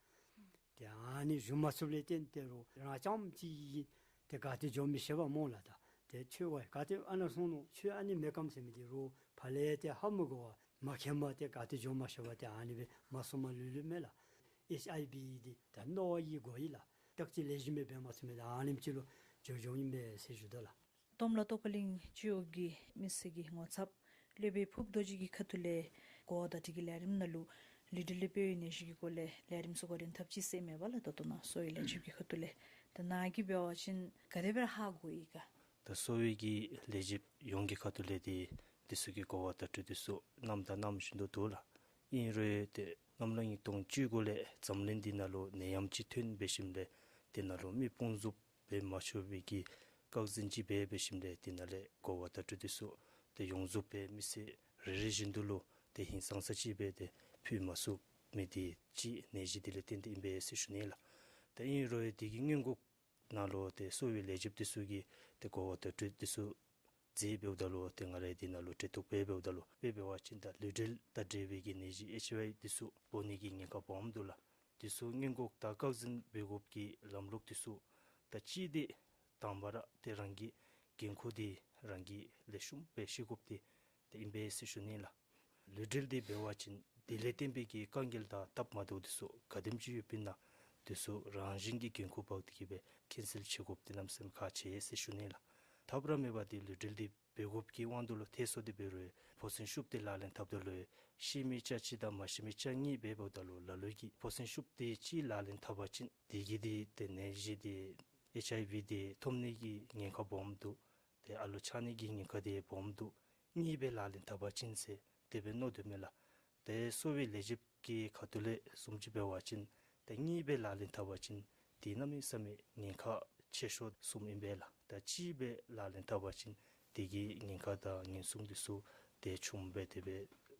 ཏེ་ཨ་ནི་ཞུ་མ་ཚུགསཔ་ལས་བརྟེན་ཏེ་རོགས་རང་རྐྱངམ་གཅིག་གིས་ཏེ་ག་ཏེ་འགྱོ་མི་ཤེས་པས་སྨོ་ལགས། ད་ཏེ་ཁྱོད་ཝའི་ག་ཏེ་ཨ་ནཱ་སོང་ནུག། ཁྱོད་ཨ་ནི་མེད་གམ་ཟེར་མི་འདི་རོགས་ཕར་ལས་ཏེ་ཧ་མི་གོ་བར་མ་མཁྱེནམ་ཏེ་ག་ཏེ་འགྱོ་མ་ཤེས་པར་ཏེ་ཨ་ནི་སྦེ་མ་གསུངམ་ལུས་ལུས་མས་ལགས། ཨེཆ་ཨའི་ཝི་འདི་ད་མནོ་བ་གིས་གོ་ཡི་ལགས། བརྟག་དཔྱད་ལེགས་ཤོམ་སྦེ་འབད་མ་ཚུགས་མི་ད་ཨ་ནེམ་ཅིག་ལུ་འགྱོ་འགྱོཝ་ཨིན་པས་ཟེར་ཞུ་དོ་ལགས། ཏོམ་ལ་ཏོག་དཀར་གླིང་སྤྱི་འོག་གི་མི་སེར་གྱི་ངོ་ཚབ་སློབ་དཔོན་ཕུབ་རྡོ་རྗེ་གི་ཁ་ཐུག་ལས་གོ་བརྡ་སྤྲོད་ཀྱི་ལས་རིམ་ནང་ལུ་ལུས་འབྲེལ་ལས་འཕོ་བའི་ནད་གཞི་གི་སྐོར་ལས་ལས་རིམ་ཚུ་འགོ་འདྲེན་འཐབ་ཅི་ཟེར་མས་པ་ལགས། ད་ལྟོ་ནཱ་གསོ་བའི་ལས་བྱེདཔ་གི་ཁ་ཐུག་ལས་ད་ནཱ་གིས་འབད་བ་ཅིན་ག་དེ་སྦེ་ར་ཧ་གོ་ཡི་ག། ད་གསོ་བའི་གི་ལས་བྱེདཔ་ཡོངས་ཀྱི་ཁ་ཐུག་ལས་འདི་འདི་ཚུ་གི་གོ་བ་བརྡ་སྤྲོད་འདི་ཚུ་གནངམ་དང་གནང་བཞིན་དུ་འདུག་ལགས། ཨིན་རུང་ཏེ་གནམ་ལོ་ཉིས་སྟོང་བཅུ་དགུ་ལས་འཛམ་གླིང་འདི་ནང་ལུ་ནད་ཡམས་ཅིག་ཐོན་འབད་ཞིནམ་ལས་འདི་ནང་ལུ་མི་དཔུང་འཛོམས་འབད་མ་ཆོག་པའི་གི་བཀག་འཛིན་ཅིག་འབད་འབད་ཞིནམ་ལས་འདི་ནང་ལས་གོ་བ་བརྡ་སྤྲོད་འདི་ཚུ་ཏེ་ཡོངས་རྫོགས་སྦེ་མི་སེར་རེ་རེ་བཞིན་དུ་ལུ་ཏེ་ཧིང་སངས་ས་ཅིག་སྦེ་ཏེ་ཕུལ་མ་ཚུགས་མི་འདི་ཅིག་ནད་གཞི་འདི་ལས་བརྟེན་ཏེ་ཨིན་པས་ཟེར་ཞུ་ནི་ལགས། ཏེ་ཨིན་རུང་འདི་གི་སྔོན་འགོག་ནང་ལུ་ཏེ་གསོ་བའི་ལས་བྱེདཔ་འདི་ཚུ་གིས་ཏེ་གོ་བ་བརྡ་སྤྲོད་འདི་ཚུ་མཛད་འབདཝ་ད་ལུ་ཏེ་ང་ར་འདི་ནང་ལུ་འབྲེལ་གཏོགས་འབད་འབདཝ་ད་ལུ་དཔེ་འབད་བ་ཅིན་ད་ལུས་འབྲེལ་དང་འབྲེལ་བའི་གི་ནད་གཞི་ཨེཆ་ཨའི་ཝི་འདི་ཚུ་འབོ་ནི་གི་ཉེན་ཁ་སྦོམ་འདུག་ལགས། འདི་ཚུ་སྔོན་འགོག་དང་བཀག་འཛིན་འབད་དགོཔ་གི་ལམ་ལུགས་འདི་ཚུ་ད་ཅི་འདི་དང་པ་ར་ཏེ་རང་གི་འགན་ཁུར་འདི་རང་གིས་ལེགས་ཤོམ་སྦེ་ཤེས་དགོཔ་འདི་ཏེ་ཨིན་པས་ཟེར་ཞུ་ནི་ལགས། ལུས་འབྲེལ་འདི་འབད་བ་ཅིན་དེ་ལས་བརྟེན་པའི་གི་དཀའ་ངལ་དང་སྟབས་མ་བདེཝ་འདི་ཚུ་ག་དེམ་ཅིག་ཡོདཔ་ཨིན་ན་འདི་ཚུ་རང་བཞིན་གྱིས་འགན་ཁུར་འབག་སྟེ་གི་སྦེ་ཁྱད་བསད་བྱེད་དགོཔ་འདི་གནམ་མེད་ས་མེད་ཁག་ཆེ་ཟེར་ཞུ་ནི་ལགས། ཐབས་ར་མེད་པར་འདི་ལུས་འབྲེལ་འདི་འབད་དགོཔ་གི་དབང་དུ་ལུ་ཐལ་སོང་སྟེ་འབད་རུང་ཕོ་སེང་ཤུབས་འདི་ལག་ལེན་འཐབ་ད་ལུ་ཤི་མི་ཆ་གཅིག་དང་མ་ཤི་མི་ཆ་གཉིས་འབད་འབདཝ་ད་ལུ་ལ་ལུ་གིས་ཕོ་སེང་ཤུབས་འདི་གཅིག་ལག་ལེན་འཐབ་པ་ཅིན་འདི་གིས་འདི་ཏེ་ནད་གཞི་འདི་ཨེཆ་ཨའི་ཝི་འདི་ཐོབ་ནི་གི་ཉེན་ཁ་སྦོམ་འདུག། ཏེ་ཨ་ལོ་ཆགས་ནི་གི་ཉེན་ཁ་འདི་སྦོམ་འདུག། གཉིས་སྦེ་ལག་ལེན་འཐབ་པ་ཅིན་ཟེར་དེ་སྦེ་མནོ་དོ་མས་ལགས། ཏེ་གསོ་བའི་ལས་བྱེདཔ་གི་ཁ་ཐུག་ལས་བཟུམ་ཅིག་འབད་བ་ཅིན་ཏེ་གཉིས་སྦེ་ལག་ལེན་འཐབ་པ་ཅིན་འདི་གནམ་མེད་ས་མེད་ཉེན་ཁ་ཆེ་ཤོས་བཟུམ་ཨིན་པས་ལགས། ད་གཅིག་སྦེ་ལག་ལེན་འཐབ་པ་ཅིན་དེ་གི་ཉེན་ཁ་དང་ཉེན་སྲུང་འདི་ཚུ་ཏེ་ཆུངམ་སྦེ་དེ་སྦེ་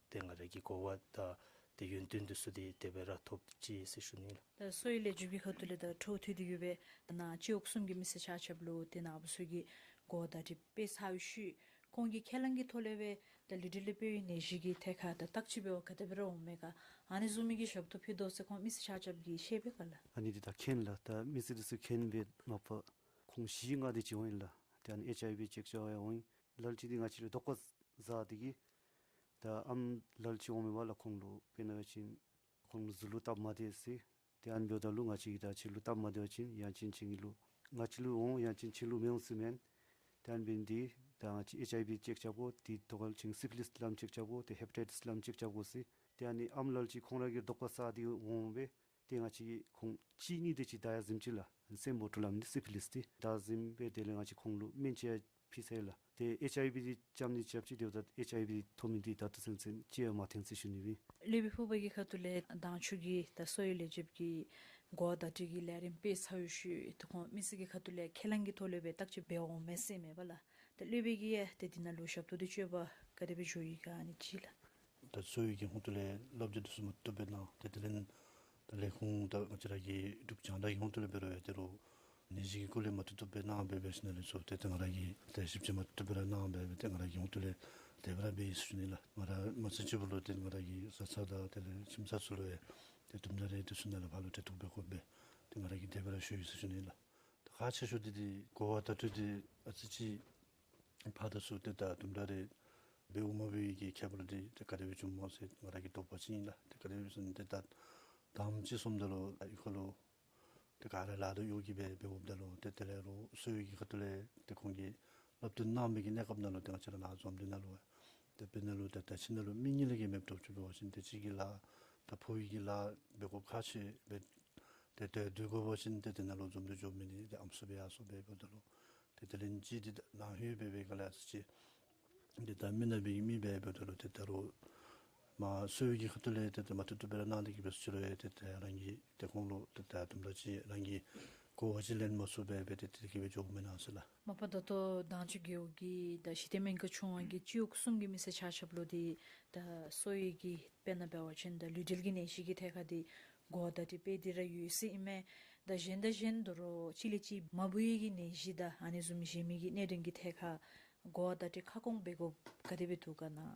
ཏེ་ང་ར་གི་གོ་བ་དང་ཏེ་ཡོན་ཏན་འདི་ཚུ་འདི་དེ་སྦེ་ར་ཐོབ་ཅི་ཟེར་ཞུ་ནི་ལགས། ད་གསོ་བའི་ལས་བྱེདཔ་གི་ཁ་ཐུག་ལས་ད་འཕྲོ་མཐུད་དེ་གི་སྦེ་ནཱ་སྤྱི་འོག་གསུམ་གྱི་མི་སེར་ཆ་ཁྱབ་ལུ་ཏེ་ནཱ་བུ་ཚུ་གིས་གོ་བརྡ་སྤྲོད་སྦེ་ཚར་བའི་ཤུལ་ཁོང་གི་ཁས་བླངས་ཀྱི་ཐོག་ལས་སྦེ་ ད་ལུས་འབྲེལ་ལས་འཕོ་བའི་ནད་གཞི་གི་ཐད་ཁར་ད་བརྟག་དཔྱད་འབད་བར་ག་དེ་སྦེ་ར་འོང་མས་ག། ཨ་ནི་བཟུམ་མའི་གི་ཞབས་ཏོག་ཕུལ་དོ་ཟེར་ཁོང་མི་སེར་ཆ་ཁྱབ་ཀྱིས་ཤེས་པས་ག་ལགས། ཨ་ནི་འདི་ད་མཁྱེན་ལགས། ད་མི་སེར་འདི་ཚུ་མཁྱེན་པས། མ་པ་ཁོང་བཞི་ལྔ་དེ་ཅིག་འོང་ཡི་ལགས། ཏེ་ཨ་ནི་ཨེཆ་ཨའི་བི་ཅེཀ་རྐྱབ་པར་འོང་ཡི། ལ་ལུ་ཅིག་འདི་ང་བཅས་ལུ་དོགས་པ་ཟ་སྟེ་གིས་ད་ཨམ་ལ་ལུ་ཅིག་འོང་མས་པ་ལགས། ཁོང་ལུ་དཔེར་ན་འབད་བ་ཅིན་ཁོང་ལུ་གཟུགས་ལུ་སྟབས་མ་བདེ་ཟེར། ཏེ་ཨ་ནི་འབདཝ་ད་ལུ་ང་བཅས་ཀྱིས་ད་ཁྱོད་ལུ་སྟབས་མ་བདེ་བ་ཅིན་ཡང་ཅིན་ཁྱོད་ཀྱི་ལུ་ང་བཅས་ལུ་འོང་ཡང་ཅིན་ཁྱོད་ལུ་མི་འོང་ཟེར་མེན། ཏེ་ཨ་ནི་འབད་ནི་འདི་ད་ང་བཅས་ཨེཆ་ཨའི་བི་ཅེཀ་རྐྱབ་དགོ། དེ་ཐོག་ཁར་ཅིག་སི་ཕི་ལིས་ལམ་ཅེཀ་རྐྱབ་དགོ། ཏེ་ཧེ་པ་ཊའི་ཊིས་ལམ་ཅེཀ་རྐྱབ་དགོ་ཟེར། ཏེ་ཨ་ནི་ཨམ་ལ་ལུ་ཅིག་ཁོང་ར་གིས་དོགས་པ་ཟ་སྟེ་འོང་སྦེ་ཏེ་ང་བཅས་ཁོང་གཅིག་གཉིས་དེ་ཅིག་བདའ་ཡར་གཟིམ་ཅི་ལགས། ཨ་ནི་སེམས་པོ་ཊུ་ལམ་འདི་སི་ཕི་ལིས་འདི་བདའ་གཟིམ་སྦེ་དེ་ལས་ང་བཅས་ཁོང་ལུ་སྨན་བཅོས་ཕུལ་ཚར་ཡི་ལགས། ཏེ་ཨེཆ་ཨའི་བི་འདི་རྐྱབ་ནི་རྐྱབ་ཅི། དེ་འབདཝ་ད་ཨེཆ་ཨའི་བི་འདི་ཐོབ་མི་འདི་ད་ལྟོ་ཚུན་ཚོད་ཅིག་ཡང་མ་ཐོན་ཟེར་ཞུ་ནི་ཨིན། སློབ་དཔོན་ཕུར་པ་གི་ཁ་ཐུག་ལས་དྭངས་ཆུ་གི་ད་གསོ་བའི་ལས་བྱེདཔ་གིས་གོ་བ་བརྡ་སྤྲོད་ཀྱི་ལས་རིམ་སྤེལ་ཚར་ཡོད་ཤུལ་ཏེ་ཁོང་མི་སེར་གྱི་ཁ་ཐུག་ལས་ཁས་བླངས་ཀྱི་ཐོག་ལས་སྦེ་བརྟག་དཔྱད་འབད་འོང་མས་ཟེར་མས་པ་ལགས། ད་སློབ་དཔོན་གྱིས་ཡང་ཏེ་འདི་ནང་ལུ་ཞབས་ཏོག་འདི་སྤྱོད་པར་ག་དེ་སྦེ་འགྱོ་ཡི་ག་ཨ་ནི་ཅིག་ལགས། ད་གསོ་བའི་གི་ཧོངས་ཏོ་ལས་བསླབ་བྱ་འདི་ཚུ་མ་བཏུབ་སྦེ་གནང་། ཏེ་དེ་ལས་ད་ལས་ཁུངས་ད་ང་བཅས་ར་གི་འབྲུག་རྒྱང་བསྒྲགས་ཀྱི་ཧོངས་ཏོ་ལས་འབད་རུང་ཡང་ཏེ་རོགས་ནད་གཞི་གི་སྐོར་ལས་མ་བཏུབ་བཏུབ་སྦེ་གནང་སྦེ་འབད་ཞིནམ་ལས་ཚུར་ཏེ་ཏེ་ང་ར་གིས་ཏེ་ཞིབ་དཔྱད་མ་བཏུབ་བཏུབ་སྦེ་ར་གནང་སྦེ་འབད་ཏེ་ང་ར་གི་ཧོངས་ཏོ་ལས་དེ་སྦེ་ར་འབད་ཡི་ཟེར་ཞུ་ནི་ལགས། ང་ར་མ་ཚད་ཅིག་འབདཝ་ལུ་ཏེ་ང་ར་གི་བཟའ་ཚང་དང་དེ་ལས་ཁྱིམ་ཚང་ཚུ་ལུ་ཡང་ཏེ་དུམ་གྲ་རེ་དེ་ཚུ་ནང་ལས་ཕར་ལུ་འབྲེལ་གཏོགས་འབད་དགོ་པས། ཏེ་ང་ར་གིས་དེ་སྦེ་ར་ཞུ་ཡི་ཟེར་ཞུ་ནི་ལགས། ད་ཁག་ཆེ་ཤོས་འདི་ཏེ་གོ་བ་བརྡ་སྤྲོད་འདི་ཨ་ཙི་ཅིག་ཕར་དང་ཚུར་ཏེ་ད་དུམ་གྲ་རེ་འབདཝ་མ་འབད་བའི་གི་ཁྱད་པར་འདི་ཏེ་ག་དེ་སྦེ་བྱུངམ་སྨོ་ཟེར་ང་ར་གི་དོགས་པ་ཅིག་ཨིན་ལགས། ཏེ་ག་དེ་སྦེ་ཟེར་ན་ཏེ་ད་དང་པ་ཅིག་སོངམ་ད་ལུ་ཨ་གཡུས་ཁ་ལུ་ཏེ་ག་ར་ལཱ་དང་གཡོག་གི་སྦེ་འབདཝ་ད་ལུ་ཏེ་དེ་ལས་རོགས་གསོ་བའི་གི་ཁ་ཐུག་ལས་ཏེ་ཁོང་གིས་སློབ་སྟོན་གནང་མི་གི་གནས་སྐབས་ནང་ལུ་ཏེ་ང་བཅས་ར་ནཱ་འཛོམས་འདུ་ནང་ལུ་ཏེ་དཔེར་ན་ལུ་ཏེ་ད་ཁྱིམ་ནང་ལུ་མི་གཉིས་ལས་བརྒལ་མེདཔ་འདྲཝ་ཅིག་འབད་བ་ཅིན་ཏེ་གཅིག་གིས་ལཱ་ད་ཕོ་བའི་གི་ལཱ་འབད་དགོཔ་ཁག་ཆེ་སྦེ་ཏེ་ཏེ་སྡོད་དགོ་པ་ཅིན་ཏེ་དེ་ནང་ལུ་འཛོམས་འདུ་འགྱོ་མི་ནི་ཏེ་ཨམ་སྲུ་སྦེ་ཡར་སོང་སྦེ་འབདཝ་ད་ལུ་ཏེ་དེ་ལས་གཅིག་འདི་ད་ནཱ་ལྷོད་སྦེ་འབད་ག་ལས་ཨ་ཙི་ཅིག་འདི་ད་མི་ནག་པའི་མི་སྦེ་འབདཝ་ད་ལུ་ཏེ་ད་རུང་མར་གསོ་བའི་གི་ཁ་ཐུག་ལས་ཏེ་ཏེ་མ་བཏུབ་བཏུབ་སྦེ་ར་གནང་སྟེ་གིས་འབད་ཟེར་རུང་ཡང་ཏེ་ཏེ་རང་གིས་ཏེ་ཁོང་ལུ་ཏེ་ད་དུམ་གྲ་ཅིག་རང་གིས་གོ་བ་ཅིག་ལེན་མ་ཚུགས་སྦེ་འབད་ཏེ་ཏེ་གིས་འབད་འགྱོ་མི་ནང་ཟེར་ལགས། མ་པ་ད་ལྟོ་དྭངས་ཆུ་རྒེད་འོག་གི་ད་གཞི་རྟེན་སྨན་ཁང་ཆུང་བ་གི་སྤྱི་འོག་གསུམ་གྱི་མི་སེར་ཆ་ཁྱབ་ལུ་འདི་ད་གསོ་བའི་གི་དཔེར་ན་འབད་བ་ཅིན་ད་ལུས་འབྲེལ་གྱི་ནད་གཞི་གི་ཐད་ཁར་འདི་གོ་བ་བརྡ་སྤྲོད་སྤེལ་ཏེ་ར་ཡོད་ཟེར་ཨིན་མས། ད་གཞན་དང་གཞན་དོ་རུང་གཅིག་ལས་གཅིག་མ་འབོ་བའི་གི་ནད་གཞི་དང་ཨ་ནི་བཟུམ་གཞན་མི་གི་གནད་དོན་གྱི་ཐད་ཁར་གོ་བ་བརྡ་སྤྲོད་ཁ་སྐོང་འབད་དགོཔ་ག་དེ་སྦེ་འདུག་ག་ནཱ་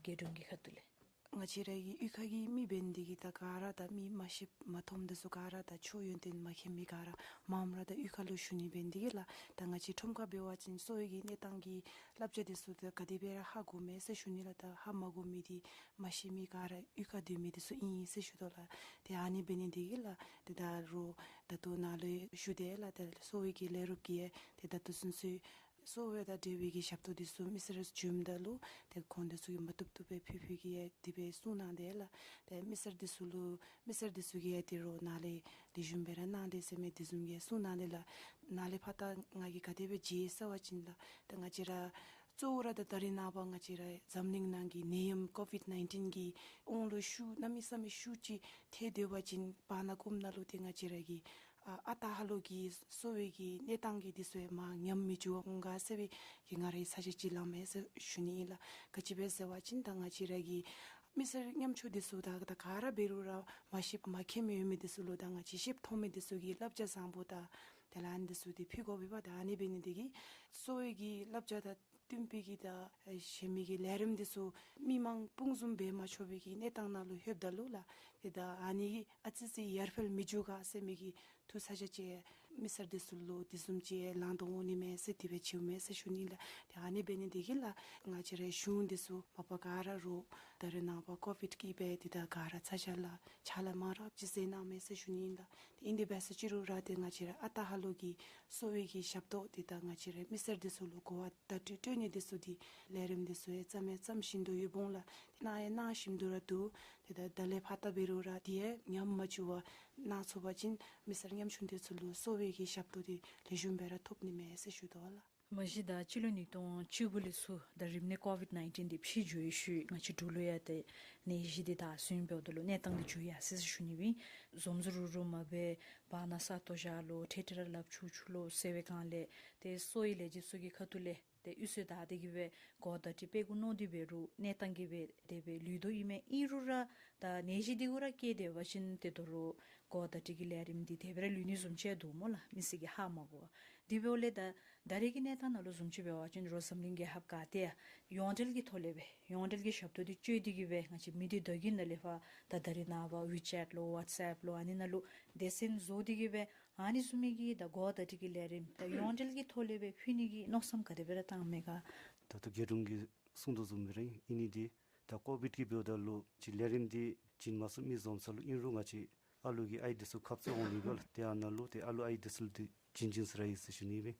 རྒེད་དྲུང་གི་ཁ་ཐུག་ལས། ང་བཅས་ར་གི་གཡུས་ཁ་གི་མི་འབད་ནི་འདི་གིས་ད་ག་ར་ད་མི་མ་ཤེསཔ་མ་མཐོངམ་འདི་ཚུ་ག་ར་ད་ཆོས་ཡོན་ཏན་མ་མཁྱེན་མི་ག་ར་མངམ་ར་ད་གཡུས་ཁ་ལུ་བཞུགས་ནི་འབད་ནི་འདི་གིས་ལགས། ད་ང་བཅས་ཁྲོམ་ཁར་འབད་བ་ཅིན་གསོ་བའི་གི་གནས་སྟངས་ཀྱི་བསླབ་བྱ་འདི་ཚུ་ད་ག་དེ་སྦེ་ར་ཧ་གོ་མས་ཟེར་ཞུ་ནི་ལགས། ད་ཧ་མ་གོ་མི་འདི་མ་ཤེས་མི་ག་ར་གཡུས་ཁར་སྡོད་མི་འདི་ཚུ་ཨིན་ཟེར་ཞུ་དོ་ལགས། ཏེ་ཨ་ནི་འབད་ནི་འདི་གིས་ལགས་ཏེ་ད་རུང་ད་ལྟོ་ནཱ་ལུ་བཞུགས་ཏེ་ལགས་ད་གསོ་བའི་གི་ལས་རོགསཔ་གིས་ཏེ་ད་ལྟོ་ཚུན་ཚོད་གསོ་བ་དང་འབྲེལ་བའི་གི་ཞབས་ཏོག་འདི་ཚུ་མི་སེར་བྱིནམ་ད་ལུ་ཏེ་ཁོང་འདི་ཚུ་གིས་མ་བཏུབ་བཏུབ་སྦེ་ཕུལ་ཕུལ་གི་ཡང་དེ་སྦེ་གསུངས་གནང་སྟེ་ལགས། ཏེ་མི་སེར་འདི་ཚུ་ལུ་མི་སེར་འདི་ཚུ་གིས་ཡང་ཏེ་རོགས་ནཱ་ལས་ལེགས་ཤོམ་སྦེ་ར་གནང་སྟེ་ཟེར་མི་དེ་བཟུམ་གྱི་གསུངས་གནང་སྟེ་ལགས། ནཱ་ལས་ཕར་ད་ང་གིས་ག་དེ་སྦེ་མཇལ་ས་བ་ཅིན་ལགས་ཏེ་ང་བཅས་ར་གཙོ་བོ་ར་ད་ད་རེས་ནངས་པ་ང་བཅས་ར་འཛམ་གླིང་ནང་གི་ནད་ཡམས་ཀོ་བིཌ་ནའིན་ཊིན་གྱི་དབང་ལུ་ཤུགས་གནམ་མེད་ས་མེད་ཤུགས་ཅིག་ཐལ་སྡོད་པ་ཅིན་བར་ན་གོངམ་ནང་ལུ་ཏེ་ང་བཅས་ར་གི་ཨ་ཨ་རྟག་ཧ་ལུགས་ཀྱི་གསོ་བའི་གི་གནས་སྟངས་ཀྱི་འདི་ཚུ་ཡང་མར་ཉམས་མི་འགྱོ་བར་འོང་ག་ཟེར་བའི་གི་ང་རའི་ཚ་གྱང་ཅིག་ལངམ་མས་ཟེར་ཞུ་ནི་ཨིན་ལགས། ག་ཅི་སྦེ་ཟེར་བ་ཅིན་ད་ང་བཅས་ར་གི་མི་སེར་ཉམ་ཆུང་འདི་ཚུ་ད་ད་ག་ར་འབད་རུང་ར་མ་ཤེསཔ་མ་མཁྱེནམ་ཡོད་མི་འདི་ཚུ་ལུ་ད་ང་བཅས་ཤེསཔ་མཐོང་མི་འདི་ཚུ་གིས་བསླབ་བྱ་བཟང་པོ་དང་དེ་ལས་ཨ་ནི་འདི་ཚུ་འདི་ཕུལ་དགོ་པས་པ། ད་ཨ་ནི་འབད་ནི་འདི་གིས་གསོ་བའི་གི་བསླབ་བྱ་དང་བསྟུན་པའི་གི་ད་ཨེ་གཞན་མི་གི་ལས་རིམ་འདི་ཚུ་མི་མང་སྤུངས་འཛོམས་འབད་མ་ཆོག་པའི་གི་གནས་སྟངས་ནང་ལུ་ལྷོདཔ་ད་ལུ་ལགས་ཏེ་ད་ཨ་ནི་གིས་ཨ་ཙི་ཙི་ཡར་འཕེལ་མི་འགྱོ་ག་ཟེར་མི་གི་ཐུགས་ཚ་གྱང་ཅིག་མི་སེར་འདི་ཚུ་ལུ་དེ་བཟུམ་ཅིག་ལང་དོ་འོང་ནི་མས་ཟེར་དེ་སྦེ་ཞུཝ་མས་ཟེར་ཞུ་ནི་ལགས། ཏེ་ཨ་ནི་འབད་ནི་འདི་གིས་ལགས་ང་བཅས་རའི་གཞུང་འདི་ཚུ་མ་པ་ག་ར་རོགས་ད་རེས་ནངས་པ་ཀོ་བིཌ་གིས་སྦེ་ཏེ་ད་ག་ར་ཚ་གྱང་ལ་ཕྱག་ལཱ་མང་རབས་ཅིག་མཛད་གནངམ་མས་ཟེར་ཞུ་ནི་ཨིན་ལགས། ཏེ་ཨིན་དེ་འབད་ཟེར་ཅི་རུང་ར་ཏེ་ང་བཅས་ར་ཨ་རྟག་ཧ་ལུགས་ཀྱི་གསོ་བའི་གི་ཞབས་ཏོག་ཏེ་ད་ང་བཅས་རའི་མི་སེར་འདི་ཚུ་ལུ་གོ་བ་བརྡ་སྤྲོད་སྤྲོད་ནི་འདི་ཚུ་འདི་ལས་རིམ་འདི་ཚུ་ཡང་བརྩམ་ཡང་བརྩམ་བཞིན་དུ་ཡོདཔ་འོང་ལགས། ཏེ་གནང་ཡང་གནང་བཞིན་དུ་ར་འདུག། ཏེ་ད་ད་ལས་ཕར་ད་འབད་རུང་ར་དེ་ཡང་ཉམས་མ་བཅུག་པར་གནང་ཚུགས་པ་ཅིན་མི་སེར་ཉམ་ཆུང་འདི་ཚུ་ལུ་གསོ་བའི་གི་ཞབས་ཏོག་འདི་ལེགས་ཤོམ་སྦེ་ར་ཐོབ་ནི་མས་ཟེར་ཞུ་དོ་ལགས། མ་གཞི་ད་སྤྱི་ལོ་ཉིས་སྟོང་བཅུ་དགུ་ལས་ཚུར་ད་རིམས་ནད་ཀོ་བིཌ་ནའིན་ཊིན་འདི་ཕྱི་འགྱོ་བའི་ཤུལ་ང་བཅས་འབྲུག་ལུ་ཡང་ཏེ་ནད་གཞི་འདི་དར་སོང་འབདཝ་ད་ལུ་གནས་སྟངས་འདི་འགྱུར་ཡར་སོ་ཡི་ཟེར་ཞུ་ནི་ཨིན། འཛོམས་འཛོམས་རུབ་རུབ་མ་འབད་བར་ན་ས་སྟོང་བཞག་ལོ་ཁྲལ་ཁྲལ་ར་ལཱ་འཕྱུག་འཕྱུག་ལོ་ཟེར་བའི་སྒང་ལས་ཏེ་གསོ་བའི་ལས་བྱེདཔ་ཚུ་གི་ཁ་ཐུག་ལས་ཏེ་གཡུས་ཚུ་བདའ་སྟེ་གིས་སྦེ་གོ་བ་བརྡ་སྤྲོད་སྤེལ་དགོ་མནོ་སྟེ་འབད་རུང་གནས་སྟངས་ཀྱིས་སྦེ་དེ་སྦེ་ལུས་དོ་ཨིན་མས། ཨིན་རུང་ར་ ད་ནད་གཞི་འདི་གུ་ར་བཀལ་ཏེ་འབད་བ་ཅིན་ཏེ་དོ་རུང་གོ་བ་བརྡ་སྤྲོད་ཀྱི་ལས་རིམ་འདི་དེ་སྦེ་ར་ལུས་ནི་བཟུམ་ཅིག་འདུག་སྨོ་ལགས། མི་སེར་གྱིས་ཧ་མ་གོ་བར། དེ་འབདཝ་ལས་ད་ད་རེས་ཀྱི་གནས་སྟངས་ནང་ལུ་བཟུམ་ཅིག་འབད་བ་ཅིན་རོབ་ཙམ་གླིང་རྒྱལ་ཁབ་ག་ཏེ་ཡང་ཡོངས་འབྲེལ་གྱི་ཐོག་ལས་སྦེ་ཡོངས་འབྲེལ་གྱི་ཞབས་ཏོག་འདི་སྤྱོད་དེ་གིས་སྦེ་ང་བཅས་མི་སྡེ་བདག་གི་ནང་ལས་ཕར་ད་ད་རེས་ནངས་པ་ཝི་ཅེཊ་ལུ་ཝཊས་ཨེཔ་ལུ་ཨ་ནི་ནང་ལུ་སྡེ་ཚན་བཟོ་སྟེ་གིས་སྦེ་ཨ་ནི་བཟུམ་མའི་གི་ད་གོ་བ་བརྡ་སྤྲོད་ཀྱི་ལས་རིམ་ད་ཡོངས་འབྲེལ་གྱི་ཐོག་ལས་སྦེ་ཕུལ་ནི་གི་མནོ་བསམ་ག་དེ་སྦེ་ར་བཏང་མས་ག། ད་ལྟོ་རྒྱལ་དྲུང་གིས་གསུངས་དོ་བཟུམ་སྦེ་ར་ཨིན་ནི་འདི་ད་ཀོ་བིཌ་ཀྱི་འབདཝ་ད་ལུ་ཅིག་ལས་རིམ་འདི་བྱིན་མ་ཚུགས་མི་འཛོམས་ས་ལུ་ཨིན་རུང་ང་བཅས་ཨ་ལུ་གི་ཨའི་ཌི་ཚུ་ཁབ་ཚུ་འོང་ནི་འབདཝ་ལས་ཏེ་ཨ་ནཱ་ལུ་ཏེ་ཨ་ལུ་ཨའི་ཌི་ཚུ་ལུ་འདི་བྱིན་བྱིན་ས་ར་ཡི་ཟེར་ཞུ་ནི་ཨིན་པས།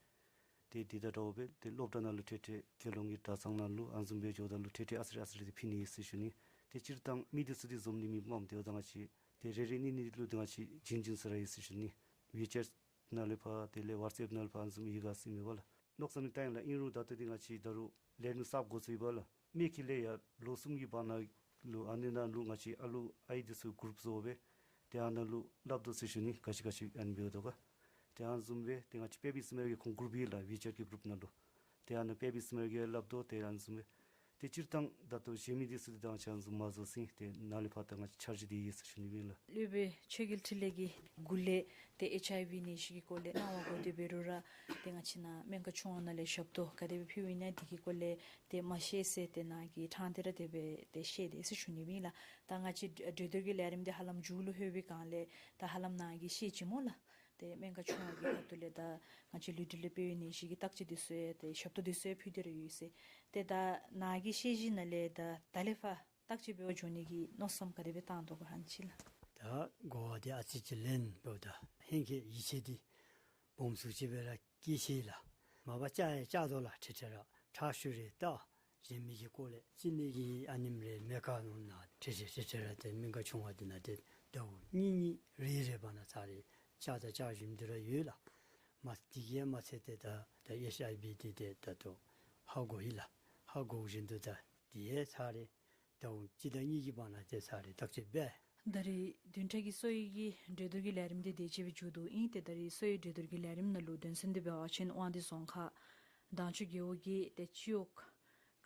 ཏེ་འདི་དང་འདྲཝ་སྦེ་ཏེ་སློབ་གྲྭ་ནང་ལུ་ཏེ་ཏེ་དགེ་སློང་གི་གྲྭ་ཚང་ནང་ལུ་ཨ་ནི་བཟུམ་སྦེ་འགྱོཝ་ད་ལུ་ཏེ་ཏེ་ཨ་ཙི་རེ་ཨ་ཙི་རེ་ཏེ་ཕུལ་ནི་ཨིན་ཟེར་ཞུ་ནི། ཏེ་སྤྱིར་བཏང་མི་སྡེ་ཚུ་འདི་འཛོམས་ནི་མེདཔ་འོངམ་ད་ལུ་ད་ང་བཅས་ཏེ་རེ་རེ་གཉིས་གཉིས་ལུ་ད་ང་བཅས་བྱིན་བྱིན་ས་ར་ཡི་ཟེར་ཞུ་ནི། ཝི་ཅེཊ་ནང་ལས་ཕར་དེ་ལས་ཝཊས་ཨེཔ་ནང་ལས་ཕར་ཨ་ནི་བཟུམ་ཡོད་ག་ཟེར་མི་འབདཝ་ལས། མནོ་བསམ་ནི་བཏང་ཡི་ལགས། ཨིན་རུང་ད་ལྟོ་འདི་ང་བཅས་ད་རུང་ལས་རིམ་གསརཔ་འགོ་བཙུགས་ཡི་འབདཝ་ལས་མི་ཁྱིམ་ལས་ཡར་ལོ་གསུམ་གྱི་བར་ན་ལུ་ཨ་ནི་ནང་ལུ་ང་བཅས་ཨ་ལུ་ཨའི་ཌི་ཚུ་གུ་རུཔ་བཟོ་སྦེ་ཏེ་ཨ་ནཱ་ལུ་སླབ་དོ་ཟེར་ཞུ་ནི། ག་ཅི་ག་ཅི་ཨ་ནི་འབདཝ་དོ་ག། ཏེ་ཨ་ནི་བཟུམ་སྦེ་ཏེ་ང་བཅས་དཔེ་བི་སི་མར་གྱི་ཁོང་གུ་རུཔ་ཡོད་ལགས། ཝི་ཅེཊ་ཀྱི་གུ་རུཔ་ནང་ལུ། ཏེ་ཨ་ནཱ་དཔེ་བི་སི་མར་གྱིས་སླབ་དོ་ཏེ་ཨ་ནི་བཟུམ་སྦེ། ཏེ་སྤྱིར་བཏང་ད་ལྟོ་གཞན་མི་སྡེ་ཚུ་འདི་ད་ང་བཅས་ཨ་ནི་བཟུམ་མ་བཟོ་ཟེར་ཏེ་ནཱ་ལས་ཕར་ད་ང་བཅས་འཆར་གཞི་འདི་ཡོད་ཟེར་ཞུ་ནི་ཨིན་ལགས། སློབ་དཔོན་ཆོས་རྒྱལ་འཕྲིན་ལས་ཀྱིས་འགོ་ལས་ཏེ་ཨེཆ་ཨའི་ཝི་ནད་གཞི་གི་སྐོར་ལས་གནང་བ་གོ་སྟེ་འབད་རུང་ར་ཏེ་ང་བཅས་ནཱ་སྨན་ཁང་ཆུང་བ་ནང་ལས་ཞབས་ཏོག་ག་དེ་སྦེ་ཕུལཝ་ཨིན་ན་འདི་གི་སྐོར་ལས་ཏེ་མ་ཤེས་ཟེར་ཏེ་ནཱ་གི་ཕྲང་སྟེ་ར་དེ་སྦེ་ཏེ་བཤད་དེ་ཟེར་ཞུ་ནི་ཨིན་ལགས། ད་ང་བཅས་གྲོས་བསྡུར་གྱི་ལས་རིམ་འདི་ཧ་ལམ་མཇུག་ལུ་ལྷོད་པའི་སྒང་ལས་ད་ཧ་ལམ་ནཱ་གིས་ཤེས་ཅི་སྨོ་ལགས། ཏེ་སྨན་ཁང་ཆུང་བ་གི་ཁ་ཐུག་ལས་ད་ང་བཅས་ལུས་འབྲེལ་ལས་འཕེལ་བའི་ནད་གཞི་གི་བརྟག་དཔྱད་འདི་ཚུ་ཡང་ཏེ་ཞབས་ཏོག་འདི་ཚུ་ཡང་ཕུལ་ཏེ་ར་ཡོད་ཟེར། ཏེ་ད་ནཱ་གི་ཤེས་ཞིན་ན་ལས་ད་ད་ལས་ཕར་བརྟག་དཔྱད་འབད་བར་འགྱོ་ནི་གི་མནོ་བསམ་ག་དེ་སྦེ་བཏང་དོ་ག་ཧན་ཅི་ལགས། ད་གོ་བ་འདི་ཨ་ཙི་ཅིག་ལེན་འབདཝ་ད་ཧེང་སྐལ་ཡིད་ཆེས་འདི་སྦོམ་སུ་ཅིག་སྦེ་ར་སྐྱེས་ཅི་ལགས། མ་པ་བཅར་ཡང་བཅར་དོ་ལགས། ཁྲིག་ཁྲི་ར་ཁྲག་ཤུ་རེ་བལྟ། གཞན་མི་གི་སྐོར་ལས་ཅི་ནད་ཀྱི་ཨ་ནེམ་རེ་མེད་ག་མནོ་ནཱ་ཁྲིག་ཁྲི་ཁྲིག་ཁྲི་ར་ཏེ་སྨན་ཁང་ཆུང་བ་འདི་ནང་ཏེ་ཟླཝ་གཉིས་གཉིས་རེ་རེ་བར་ན་ཚར་རེ་བཅར་དང་བཅར་བཞིན་དུ་ར་ཡོད་ལགས། མ་འདི་གིས་མ་ཚད་ཏེ་ད་ད་ཨེཆ་ཨའི་ཝི་འདི་ཏེ་ད་ལྟོ་ཧ་གོ་ཡི་ལགས། ཧ་གོ་བཞིན་དུ་ད་འདི་ཡང་ཚར་རེ་ཟླཝ་གཅིག་དང་གཉིས་ཀྱི་བར་ན་ཏེ་ཚར་རེ་བརྟག་དཔྱད་འབད། ད་རེས་བདུན་ཕྲག་གི་གསོ་བའི་གི་གྲོས་བསྡུར་གྱི་ལས་རིམ་འདི་དེ་ཅིག་སྦེ་མཇུག་བསྡུཝ་ཨིན། ཏེ་ད་རེས་གསོ་བའི་གྲོས་བསྡུར་གྱི་ལས་རིམ་ནང་ལུ་དོན་ཚན་འདི་འབད་བ་ཅིན་དབང་འདུས་རྫོང་ཁག་དྭངས་ཆུ་རྒེད་འོག་གི་ཏེ་སྤྱི་འོག་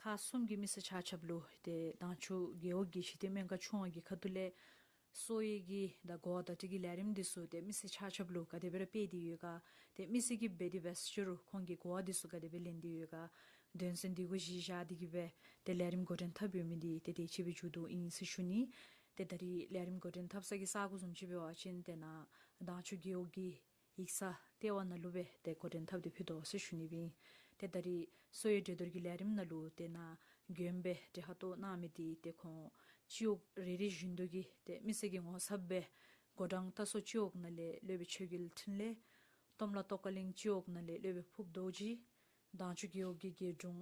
ཁག་གསུམ་གྱི་མི་སེར་ཆ་ཁྱབ་ལུ་ཏེ་དྭངས་ཆུ་རྒེད་འོག་གི་གཞི་རྟེན་སྨན་ཁང་ཆུང་བ་གི་ཁ་ཐུག་ལས་གསོ་བའི་གི་ད་གོ་བ་བརྡ་སྤྲོད་ཀྱི་ལས་རིམ་འདི་ཚུ་ཏེ་མི་སེར་ཆ་ཁྱབ་ལུ་ག་དེ་སྦེ་ར་སྤེལ་ཏེ་ཡོད་ག། ཏེ་མི་སེར་གྱིས་འབད་དེ་འབད་ས་ཅི་རུང་ཁོང་གིས་གོ་བ་འདི་ཚུ་ག་དེ་སྦེ་ལེན་ཏེ་ཡོད་ག། དོན་ཚན་འདི་གུ་གཞི་བཞག་སྟེ་གིས་སྦེ་ཏེ་ལས་རིམ་འགོ་འདྲེན་འཐབ་ཡོད་མི་འདི་ཏེ་དེ་ཅིག་སྦེ་མཇུག་བསྡུཝ་ཨིན་ཟེར་ཞུ་ནི། ཏེ་ད་རེས་ལས་རིམ་འགོ་འདྲེན་འཐབ་ས་གི་ས་གོ་བཟུམ་ཅིག་འབད་བ་ཅིན་ཏེ་ནཱ་དྭངས་ཆུ་རྒེད་འོག་གི་ཡིག་ཚང་ལྟེ་བ་ནང་ལུ་སྦེ་ཏེ་འགོ་འདྲེན་འཐབ་སྟེ་ཕུལ་དོ་ཟེར་ཞུ་ནི་སྦེ་ཨིན། ཏེ་ད་རེས་གསོ་བའི་གྲོས་བསྡུར་གྱི་ལས་རིམ་ནང་ལུ་ཏེ་ནཱ་མགྱོནམ་སྦེ་གྲལ་ཁར་གཏོགས་གནང་མི་འདི་ཏེ་ཁོང་སྤྱི་འོག་རེ་རེ་བཞིན་དུ་གི་ཏེ་མི་སེར་གྱི་ངོ་ཚབ་སྦེ་མགོ་འགྲམ་སྟག་ཚང་སྤྱི་འོག་ནང་ལས་སློབ་དཔོན་ཆོས་རྒྱལ་འཕྲིན་ལས། གཏོམ་ལ་ཏོག་དཀར་གླིང་སྤྱི་འོག་ནང་ལས་སློབ་དཔོན་ཕུརཔ་རྡོ་རྗེ། དྭངས་ཆུ་རྒེད་འོག་གི་རྒེད་དྲུང་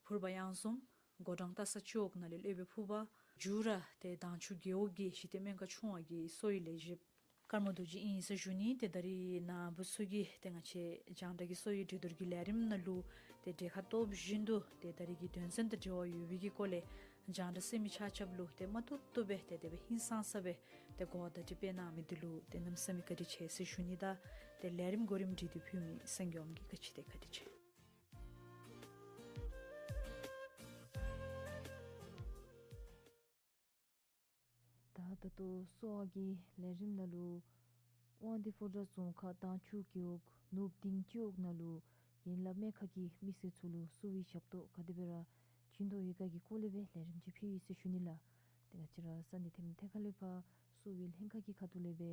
ཕུར་པ་གཡང་འཛོམས། མགོ་འགྲམ་སྟག་ཚང་སྤྱི་འོག་ནང་ལས་སློབ་དཔོན་ཕུར་པ། མཇུག་ར་ཏེ་དྭངས་ཆུ་རྒེད་འོག་གི་གཞི་རྟེན་སྨན་ཁང་ཆུང་བ་གི་གསོ་བའི་ལས་བྱེདཔ་ཀརྨ་རྡོ་རྗེ་ཨིན་ཟེར་ཞུ་ནི། ཏེ་ད་རེས་ནཱ་བུ་ཚུ་གིས་ཏེ་ང་བཅས་རྒྱང་བསྒྲགས་ཀྱི་གསོ་བའི་གྲོས་བསྡུར་གྱི་ལས་རིམ་ནང་ལུ་ཏེ་གྲལ་ཁར་གཏོགས་བཞིན་དུ་ཏེ་ད་རེས་ཀྱི་དོན་ཚན་དང་འབྲེལ་བ་ཡོད་པའི་གི་སྐོར་ལས་རྒྱང་བསྒྲགས་གསན་མི་ཆ་ཁྱབ་ལུ་ཏེ་མ་བཏུབ་བཏུབ་སྦེ་ཏེ་དེ་སྦེ་ཧིང་སངས་ས་སྦེ་ཏེ་གོ་བ་བརྡ་སྤྲོད་འབད་གནང་མི་འདི་ལུ་ཏེ་གནམ་མེད་ས་མེད་བཀའ་དྲིན་ཆེ་ཟེར་ཞུ་ནི་དང་ཏེ་ལས་རིམ་གོ་རིམ་སྒྲིག་སྟེ་ཕུལ་མི་སངས་རྒྱས་ཨོམ་གྱིས་བཀའ་དྲིན་ཆེ། ད་ད་ལྟོ་གསོ་བ་གི་ལས་རིམ་ནང་ལུ་དབང་འདུས་ཕོ་བྲང་རྫོང་ཁག་དྭངས་ཆུ་རྒེད་འོག་ནོར་བུ་སྡིངས་སྤྱི་འོག་ནང་ལུ་ཡན་ལག་སྨན་ཁང་གི་མི་སེར་ཚུ་ལུ་གསོ་བའི་ཞབས་ཏོག་ག་དེ་སྦེ་ར་བྱིན་དོ་ཡོད་ག་གི་སྐོར་ལས་སྦེ་ལས་རིམ་ཅིག་ཕུལ་ཡི་ཟེར་ཞུ་ནི་ལགས། ཏེ་ང་བཅས་ར་ས་གནས་ཐེམ་ཐེ་ཁ་ལས་ཕར་གསོ་བའི་ལྷན་ཁག་གི་ཁ་ཐུག་ལས་སྦེ་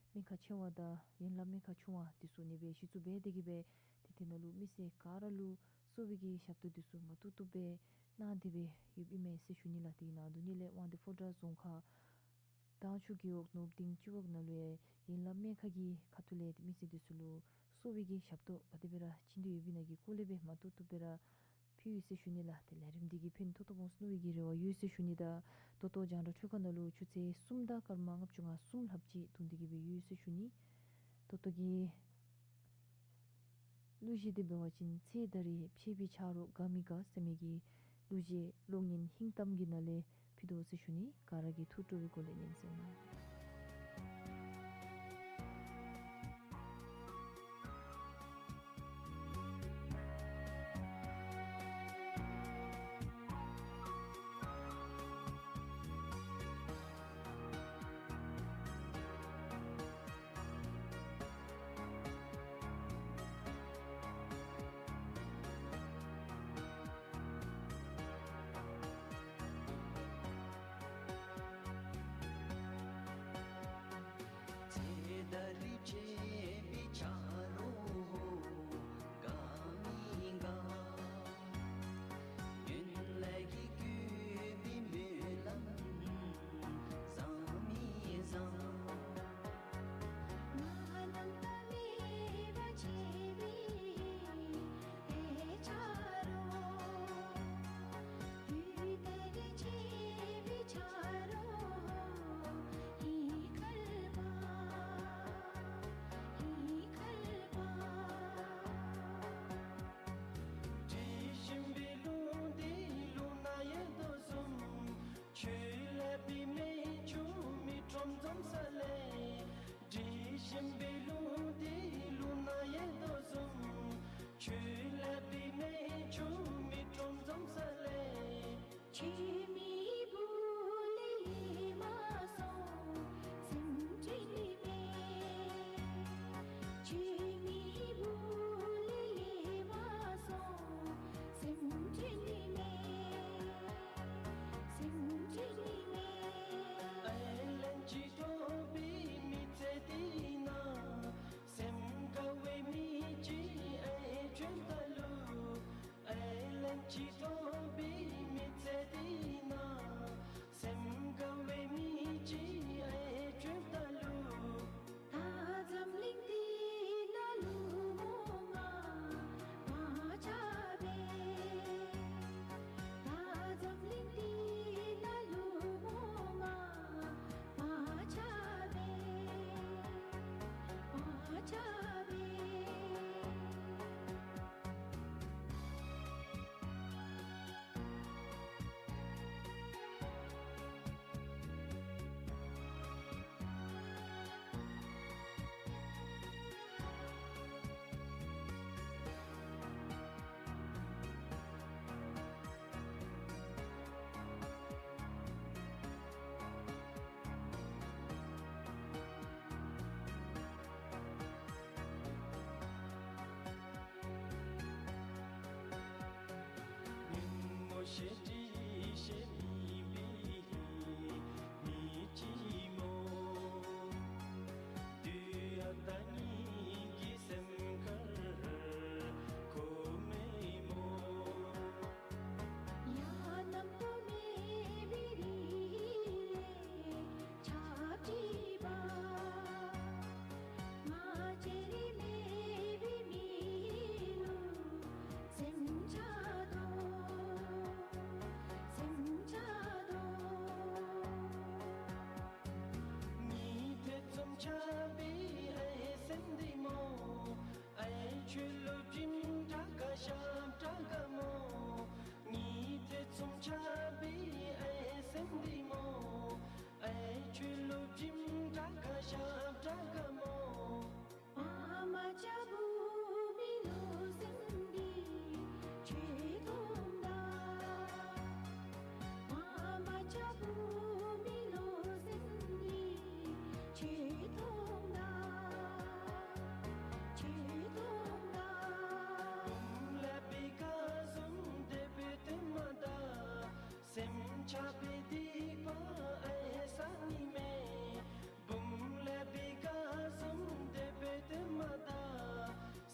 སྨན་ཁང་ཆེ་བ་དང་ཡན་ལག་སྨན་ཁང་ཆུང་བ་འདི་ཚུ་ཨ་ནི་སྦེ་གཞི་བཙུགས་འབད་དེ་གིས་སྦེ་ཏེ་དེ་ནང་ལུ་མི་སེར་ག་ར་ལུ་གསོ་བའི་གི་ཞབས་ཏོག་འདི་ཚུ་མ་བཏུབ་བཏུབ་སྦེ་གནང་སྟེ་སྦེ་ཡོདཔ་ཨིན་མས་ཟེར་ཞུ་ནི་ལགས། དེ་ནང་དོན་ཉིད་ལས་དབང་འདུས་ཕོ་བྲང་རྫོང་ཁག་དྭངས་ཆུ་རྒེད་འོག་ནོར་བུ་སྡིངས་སྤྱི་འོག་ནང་ལུ་ཡང་ཡན་ལག་སྨན་ཁང་གི་ཁ་ཐུག་ལས་ཏེ་མི་སེར་འདི་ཚུ་ལུ་གསོ་བའི་གི་ཞབས་ཏོག་ག་དེ་སྦེ་ར་བྱིན་དོ་ཡོདཔ་ཨིན་ན་གི་སྐོར་ལས་སྦེ་མ་བཏུབ་བཏུབ་སྦེ་ར་ཕུལ་ཡི་ཟེར་ཞུ་ནི་ལགས། ཏེ་ལས་རིམ་འདི་གིས་ཕན་ཐོགས་ཏོག་ཏོ་འབྱུང་ཟེར་མནོ་བའི་གི་རེ་བ་ཡོད་ཟེར་ཞུ་ནི་དང་ད་ལྟོ་རྒྱང་བསྒྲགས་འཕྲུལ་ཁང་ནང་ལུ་ཆུ་ཚོད་གསུམ་དང་སྐར་མ་ལྔ་བཅུ་ང་གསུམ་ལྷགཔ་ཅིག་ཐུང་སྟེ་གིས་སྦེ་ཡོད་ཟེར་ཞུ་ནི། ད་ལྟོ་གི་གླུ་གཞས་འདི་འབད་བ་ཅིན་ཚེ་ད་རེས་ཕྱད་པའི་ཆ་རོགས་དགའ་མི་དགའ་ཟེར་མི་གི་གླུ་གཞས་གློག་བརྙན་ཧིང་གཏམ་གྱི་ནང་ལས་ཕུལ་དོ་ཟེར་ཞུ་ནི། ག་ར་གིས་ཐུགས་སྤྲོ་བའི་སྒོ་ལས་ཉན་གསན་གནང་། ཤེས་དྲི་ཤེས་མི་བི་མི་ཅི་མོ། དུས་ཡ་ད་ཉིད་ཀྱི་སེམས་ཁར་གོ་མེད་མོ། ཡ་རྣམ་རྟོག་མེད་པའི་རི་ལས་ཆརཔ་འབྲིད་པ། ང་རྒྱལ་རིགས་མེད་པའི་མི་ལུ་སེམས་ཆགས་དོ། སེམས་ཆགས་དོ། ཉི་ཐེ་ཚོམ་ཆགས་པའི་ཨའི་སེམས་འདི་མོ། ཨའི་ཁྱོད་ལུ་བྱིན་དྲག་ག་ཞབས་དྲག་ག་མོ། ཉི་ཐེ་ཚོམ་ཆགས་པའི་ཨའི་སེམས་འདི་མོ། ཨའི་ཁྱོད་ལུ་བྱིན་དྲག་ག་ཞབས་དྲག་ག་མོ། ཨ་མ་ཅ་བུ་མི་ལུ་སེམས་འདི་ཁྱོད་མཐོང་ད། ཨ་མ་ཅ་བུ་མི་ལུ་སེམས་འདི་ཁྱོད་མཐོང་ད། ཁྱོད་མཐོང་ད། བུམོ་ལེགས་པའི་ཁ་བཟུམ་དད་པའི་དོན་མ་ད། སེམས་ཆགས་པའི་སྡིག་པ་ཨའི་བསགས་ནི་མས། བུམོ་ལེགས་པའི་ཁ་བཟུམ་དད་པའི་དོན་མ་ད།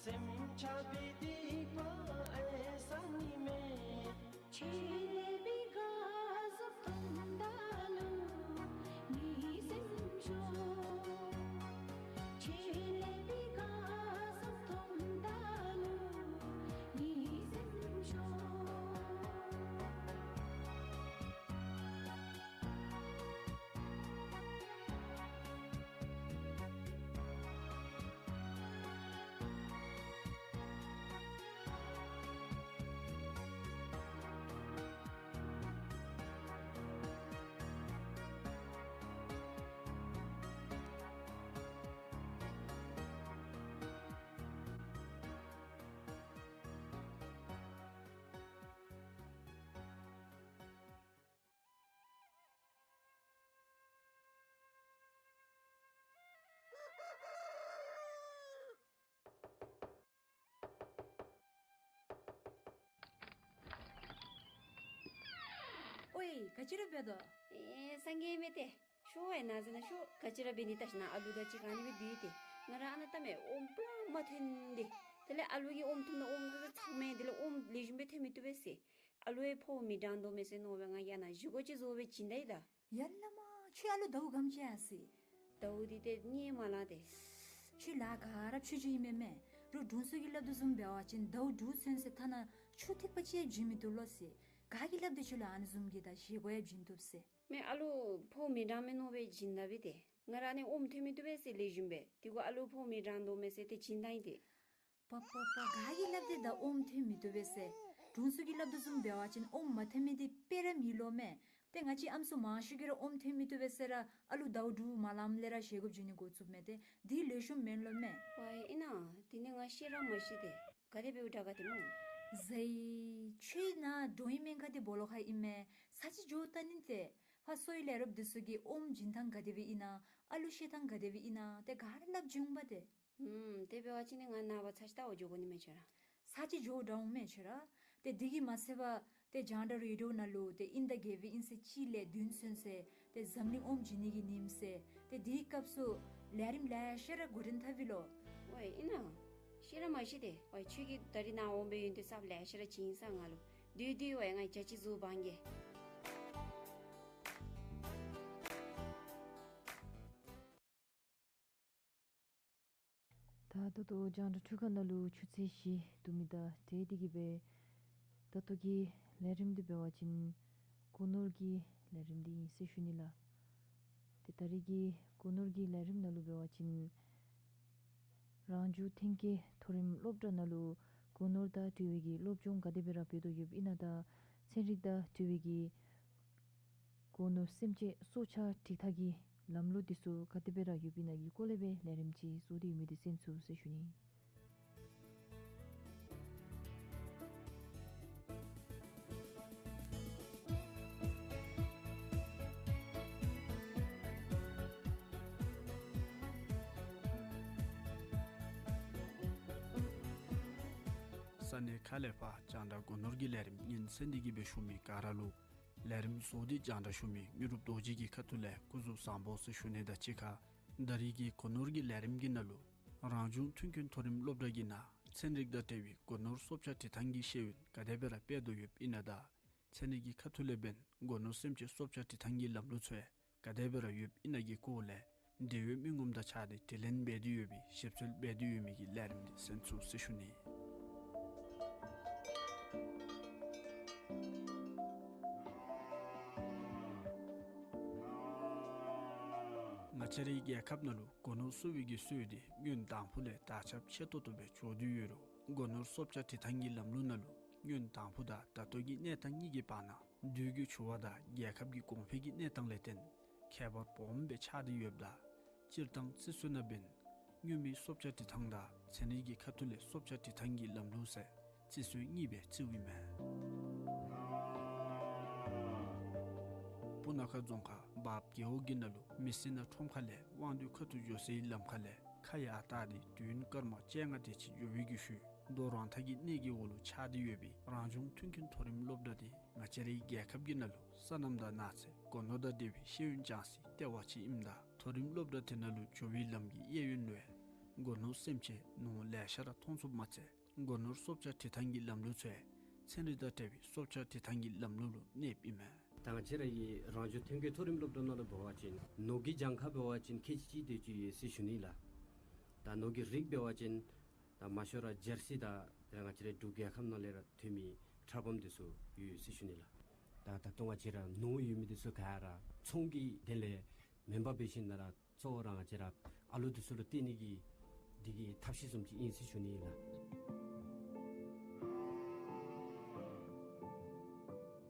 སེམས་ཆགས་པའི་སྡིག་པ་ཨའི་བསགས་ནི་མས། ཁྱོད་ལེགས་པའི་ཁ་བཟུམ་མཐོང་ད་ལུ་ངེའི་སེམས་ཤོར། ཁྱོད་ལེགས་པའི་ཁ་བཟུམ་མཐོང་ད་ལུ་ངེའི་སེམས་ཤོར། ཨོའི་ག་ཅི་ར་འབད་དོ། ཨེ་སངས་རྒྱས་མེད་ཏེ། ཤོ་ཨེ་ན་ཟེར་ན་ཤོ་ག་ཅི་ར་འབད་ནི། ད་ཤི་ན་ཨ་ལུ་དང་གཅིག་ཁར་ཨ་ནི་སྦེ་སྡོད་དེ། ང་ར་ཨ་ན་ལྟ་མེ་ཨོམ་པྲ་མ་ཐོན་ཏེ། དེ་ལས་ཨ་ལུ་གིས་ཨོམ་འཐུང་ན་ཨོམ་ཚང་མེ་དེ་ལས་ཨོམ་ལེགས་ཤོམ་སྦེ་ཐོན་མི་བཏུབ་པས་ཟེར། ཨ་ལུ་ཡང་ཕོཝ་མི་འགྲང་དོ་མས་ཟེར་མནོ་སྦེ་ང་ཡང་ན་བཞེས་སྒོ་ཅིག་བཟོ་སྦེ་བྱིན་ད་ཡི་ད། ཡ་ལ་མ་ཁྱོད་ཨ་ལུ་ཟླཝ་ག་དེམ་ཅིག་ཡར་སོ་ཡི། ཟླཝ་འདི་ཏེ་གཉིས་མ་ལང་སྟེ། ཁྱོད་ལཱ་ག་ར་ཕྱུག་ཕྱུག་ཨིན་མས་མས། རོགས་དྲུང་འཚོ་གིས་སླབ་དོ་བཟུམ་འབད་བ་ཅིན་ཟླཝ་དྲུག་ཚུན་ཚོད་ཐ་ན་ཆུ་ཐིགས་པ་ཅིག་བྱིན་མི་བཏུབ་ལོ་ཟེར། ག་གིས་སླབ་དོ་ཁྱོད་ལུ་ཨ་ནི་བཟུམ་གྱི་ད་བཞེས་སྒོ་ཡང་བྱིན་བཏུབ་ཟེར། མེ་ཨ་ལུ་ཕོཝ་མི་འགྲང་མས་མནོ་སྦེ་བྱིན་ད་འབད་དེ། ང་ར་ཨ་ནི་ཨོམ་ཐོན་མི་བཏུབ་པས་ཟེར་ལེགས་ཤོམ་སྦེ། དེ་གུ་ཨ་ལུ་ཕོཝ་མི་འགྲང་དོ་མས་ཟེར་ཏེ་བྱིན་ད་ཡི་ཏེ། པ་པ་པ་ག་གིས་སླབ་དེ་ད་ཨོམ་ཐོན་མི་བཏུབ་པས་ཟེར། དྲུང་འཚོ་གིས་སླབ་དོ་བཟུམ་འབད་བ་ཅིན་ཨོམ་མ་ཐོན་མི་འདི་དཔེ་ར་མེད་ལོ་མས། ཏེ་ང་བཅས་ཨམ་སྲུ་མང་ཤོས་ཀྱིས་ར་ཨོམ་ཐོན་མི་བཏུབ་པས་ཟེར་ར་ཨ་ལུ་ཟླཝ་དྲུག་མ་ལངམ་ལས་ར་བཞེས་སྒོ་བྱིན་ནི་འགོ་བཙུགསཔ་མས། ཏེ་འདི་ལེགས་ཤོམ་མེན་ལོ་མས། ཝའི་ཨིན་ན། དེ་ནི་ང་ཤེས་ར་མ་ཤེས་ཏེ། ག་དེ་འབདཝ་དྲག་ག་དེ་སྨོ། ཟེར་ཁྱོད་ན་འགྲོ་ཡི་མེན་ག་དེ་སྦོ་ལོགས་ཁར་ཨིན་མས། ས་ཅིག་འགྱོ་ད་ནི་ཏེ། ཕར་གསོ་བའི་ལས་རོགསཔ་འདི་ཚུ་གིས་ཨོམ་བྱིན་ཐངས་ག་དེ་སྦེ་ཨིན་ན། ཨ་ལུ་བཤེད་ཐངས་ག་དེ་སྦེ་ཨིན་ན། ཏེ་ག་ར་སླབ་བྱུང་པ་ཏེ། ཨུམ། དེ་འབད་བ་ཅིན་ནི་ང་ནངས་པ་ཚར་ཅིག་བལྟ་བར་འགྱོ་དགོ་ནི་མས་ཁྱོད་ར། ཚར་ཅིག་འགྱོ་འདྲཝ་མས་ཁྱོད་ར། ཏེ་འདི་གིས་མ་ཚད་པར་ཏེ་རྒྱང་བསྒྲགས་རེ་ཌི་ཡོ་ནང་ལུ་ཏེ་དབྱིན་ཟླ་བརྒྱད་པའི་དབྱིན་ཚེས་གཅིག་ལས་བདུན་ཚུན་ཚོད་ཏེ་འཛམ་གླིང་ཨོམ་བྱིན་ནི་གི་ཉིནམ་ཟེར། ཏེ་དེའི་སྐབས་སུ་ལས་རིམ་ལེ་ཤ་ར་འགོ་འདྲེན་འཐབ་པས་ལོ། ཝའི་ཨིན་ན། ཤེས་ར་མ་ཤེས་ཏེ། ཝའི་ཁྱོད་ཀྱིས་ད་རིས་ནཱ་འོང་པའི་ཡོན་ཏན་གསརཔ་ལེ་ཤ་ར་བྱིན་ས་ང་ལུ། དེ་དེ་ཝའི་ང་བྱ་ཅིག་བཟོ་བང་གེ། ད་ད་ལྟོ་རྒྱང་བསྒྲགས་འཕྲུལ་ཁང་ནང་ལུ་ཆུ་ཚོད་བཞི་འདུག་མི་དང་འབྲེལ་ཏེ་གིས་སྦེ་ད་ལྟོ་གི་ལས་རིམ་འདི་འབད་བ་ཅིན་སྒོ་ནོར་གྱི་ལས་རིམ་འདི་ཨིན་ཟེར་ཞུ་ནི་ལགས། ཏེ་ད་རིས་ཀྱི་སྒོ་ནོར་གྱི་ལས་རིམ་ནང་ལུ་འབད་བ་ཅིན་རང་བྱུང་ཐོན་སྐྱེད་མཐོ་རིམ་སློབ་གྲྭ་ནང་ལུ་སྒོ་ནོར་དང་འབྲེལ་བའི་གི་སློབ་སྦྱོང་ག་དེ་སྦེ་ར་འབད་དོ་ཡོདཔ་ཨིན་ན་དང་ཚན་རིག་དང་འབྲེལ་བའི་གི་སྒོ་ནོར་སེམས་ཅན་སྲོག་ཆགས་སྒྲིག་ཐངས་ཀྱི་ལམ་ལུགས་འདི་ཚུ་ག་དེ་སྦེ་ར་ཡོདཔ་ཨིན་ན་གི་སྐོར་ལས་སྦེ་ལས་རིམ་ཅིག་བཟོ་སྟེ་ཡོད་མི་འདི་གསན་ཚུགས་ཟེར་ཞུ་ནི། ས་གནས་ཁག་ལས་ཕར་རྒྱང་བསྒྲགས་སྒོ་ནོར་གྱི་ལས་རིམ་ཉིན་མཚན་འདི་གི་སྦེ་ཞུ་མི་ག་ར་ལུ་ལས་རིམ་བཟོ་སྟེ་རྒྱང་བསྒྲགས་ཞུ་མི་དངོས་གྲུབ་རྡོ་རྗེ་གི་ཁ་ཐུག་ལས་སྐུ་གཟུགས་བཟང་པོ་ཟེར་ཞུ་ནི་དང་གཅིག་ཁར་ད་རིས་ཀྱི་སྒོ་ནོར་གྱི་ལས་རིམ་གྱི་ནང་ལུ་རང་བྱུང་མཐུན་རྐྱེན་མཐོ་རིམ་སློབ་གྲྭ་གི་ནང་ཚན་རིག་དང་འབྲེལ་བའི་སྒོ་ནོར་སོབ་ཆ་འབྲི་ཐངས་ཀྱི་ཤེས་ཡོན་ག་དེ་སྦེ་ར་སྤེལ་དོ་ཡོདཔ་ཨིན་ན་དང་ཚན་རིག་གི་ཁ་ཐུག་ལས་འབདན་སྒོ་ནོར་སེམས་ཅན་སོབ་ཆ་འབྲི་ཐངས་ཀྱི་ལམ་ལུགས་ཚུ་ག་དེ་སྦེ་ར་ཡོདཔ་ཨིན་ན་གི་སྐོར་ལས་འབྲེལ་ཡོད་མི་ངོམ་དང་གཅིག་ཁར་དྲི་ལན་འབད་དེ་ཡོད་པའི་ཞིབ་འཚོལ་འབད་དེ་ཡོད་མི་གི་ལས་རིམ་འདི་གསན་ཚུགས་ཟེར་ཞུ་ནི། ང་བཅས་རའི་རྒྱལ་ཁབ་ནང་ལུ་སྒོ་ནོར་སོབ་པའི་གི་སྲོལ་འདི་སྔོན་དང་ཕུ་ལས་དར་ཁྱབ་ཆེ་ཏོག་ཏོ་སྦེ་འགྱོ་སྟེ་ཡོད་རུང་སྒོ་ནོར་སོབ་ཆ་འབྲི་ཐངས་ཀྱི་ལམ་ལུགས་ནང་ལུ་སྔོན་དང་ཕུ་དང་ད་ལྟོ་གི་གནས་སྟངས་གཉིས་ཀྱི་བར་ན་དུས་ཀྱི་འགྱུར་བ་དང་རྒྱལ་ཁབ་ཀྱི་གོང་འཕེལ་གྱི་གནས་སྟངས་ལས་བརྟེན་ཁྱད་པར་སྦོམ་སྦེ་ཆགས་ཏེ་ཡོདཔ་ད་སྤྱིར་བཏང་བརྩི་སྲོལ་ནང་འབདན་སྔོན་མའི་སོབ་ཆ་འབྲི་ཐངས་དང་ཚན་རིག་གི་ཁ་ཐུག་ལས་སོབ་ཆ་འབྲི་ཐངས་ཀྱི་ལམ་ལུགས་ཟེར་བརྩི་སྲོལ་གཉིས་སྦེ་བརྩིཝ་ཨིན་མས། སྤུ་ན་ཁ་རྫོང་ཁག་འབབ་རྒེད་འོག་གི་ནང་ལུ་མི་སེར་ནང་ཁྲོམ་ཁ་ལས་དབང་འདུས་ཁ་ཐུག་འགྱོ་སའི་ལམ་ཁ་ལས་ཁ་ཡར་བལྟ་སྟེ་དུས་ཡུན་སྐར་མ་བཅོ་ལྔ་དེ་ཅིག་འགྱོ་བའི་གི་ཤུལ་རྡོ་རོང་ཐང་གི་གནས་ཀྱི་འོག་ལུ་ཆགས་ཏེ་ཡོད་པའི་རང་བྱུང་མཐུན་རྐྱེན་མཐོ་རིམ་སློབ་གྲྭ་འདི་ང་བཅས་རའི་རྒྱལ་ཁབ་ཀྱི་ནང་ལུ་སོ་ནམ་དང་ནགས་ཚལ་སྒོ་ནོར་དང་འབྲེལ་བའི་ཤེས་ཡོན་སྦྱང་སའི་ལྟེ་བ་ཅིག་ཨིནམ་ད་མཐོ་རིམ་སློབ་གྲྭ་དེ་ནང་ལུ་འགྱོ་བའི་ལམ་གྱི་གཡས་གཡོན་ལུ་སྒོ་ནོར་སེམས་ཅན་ནོར་ལེ་ཤ་ར་མཐོང་ཚུགསཔ་མ་ཚད་སྒོ་ནོར་སོབ་ཆ་འབྲི་ཐངས་ཀྱི་ལམ་ལུགས་ཚུ་ཚན་རིག་དང་འབྲེལ་བའི་སོབ་ཆ་འབྲི་ཐངས་ཀྱི་ལམ་ལུགས་ལུ་གནསཔ་ཨིན་མས། ད་ང་བཅས་ར་གི་རང་བྱུང་མཐུན་རྐྱེན་མཐོ་རིམ་སློབ་གྲྭ་ནང་ལུ་འབད་བ་ཅིན་ནོར་གྱི་གྱངས་ཁ་འབད་བ་ཅིན་ཁལ་གཅིག་དེ་ཅིག་ཡོད་ཟེར་ཞུ་ནི་ལགས། ད་ནོར་གྱི་རིགས་འབད་བ་ཅིན་ད་མང་ཤོས་ར་ཇར་སི་དང་ད་ང་བཅས་རའི་འབྲུག་རྒྱལ་ཁབ་ནང་ལས་ར་ཐོན་མི་ཁྲག་འབམ་དེ་ཚུ་ཡོད་ཟེར་ཞུ་ནི་ལགས། ད་ད་ལྟོ་ང་བཅས་ར་ནོར་ཡོད་མི་དེ་ཚུ་ག་ར་ཚོང་གི་དོན་ལས་མེན་པར་འབད་ཞིནམ་ལས་གཙོ་བོ་ར་ང་བཅས་ར་ཨ་ལུ་དེ་ཚུ་ལུ་བསྟེན་ནི་གི་འདི་གི་ཐབས་ཤེས་བཟུམ་ཅིག་ཨིན་ཟེར་ཞུ་ནི་ལགས།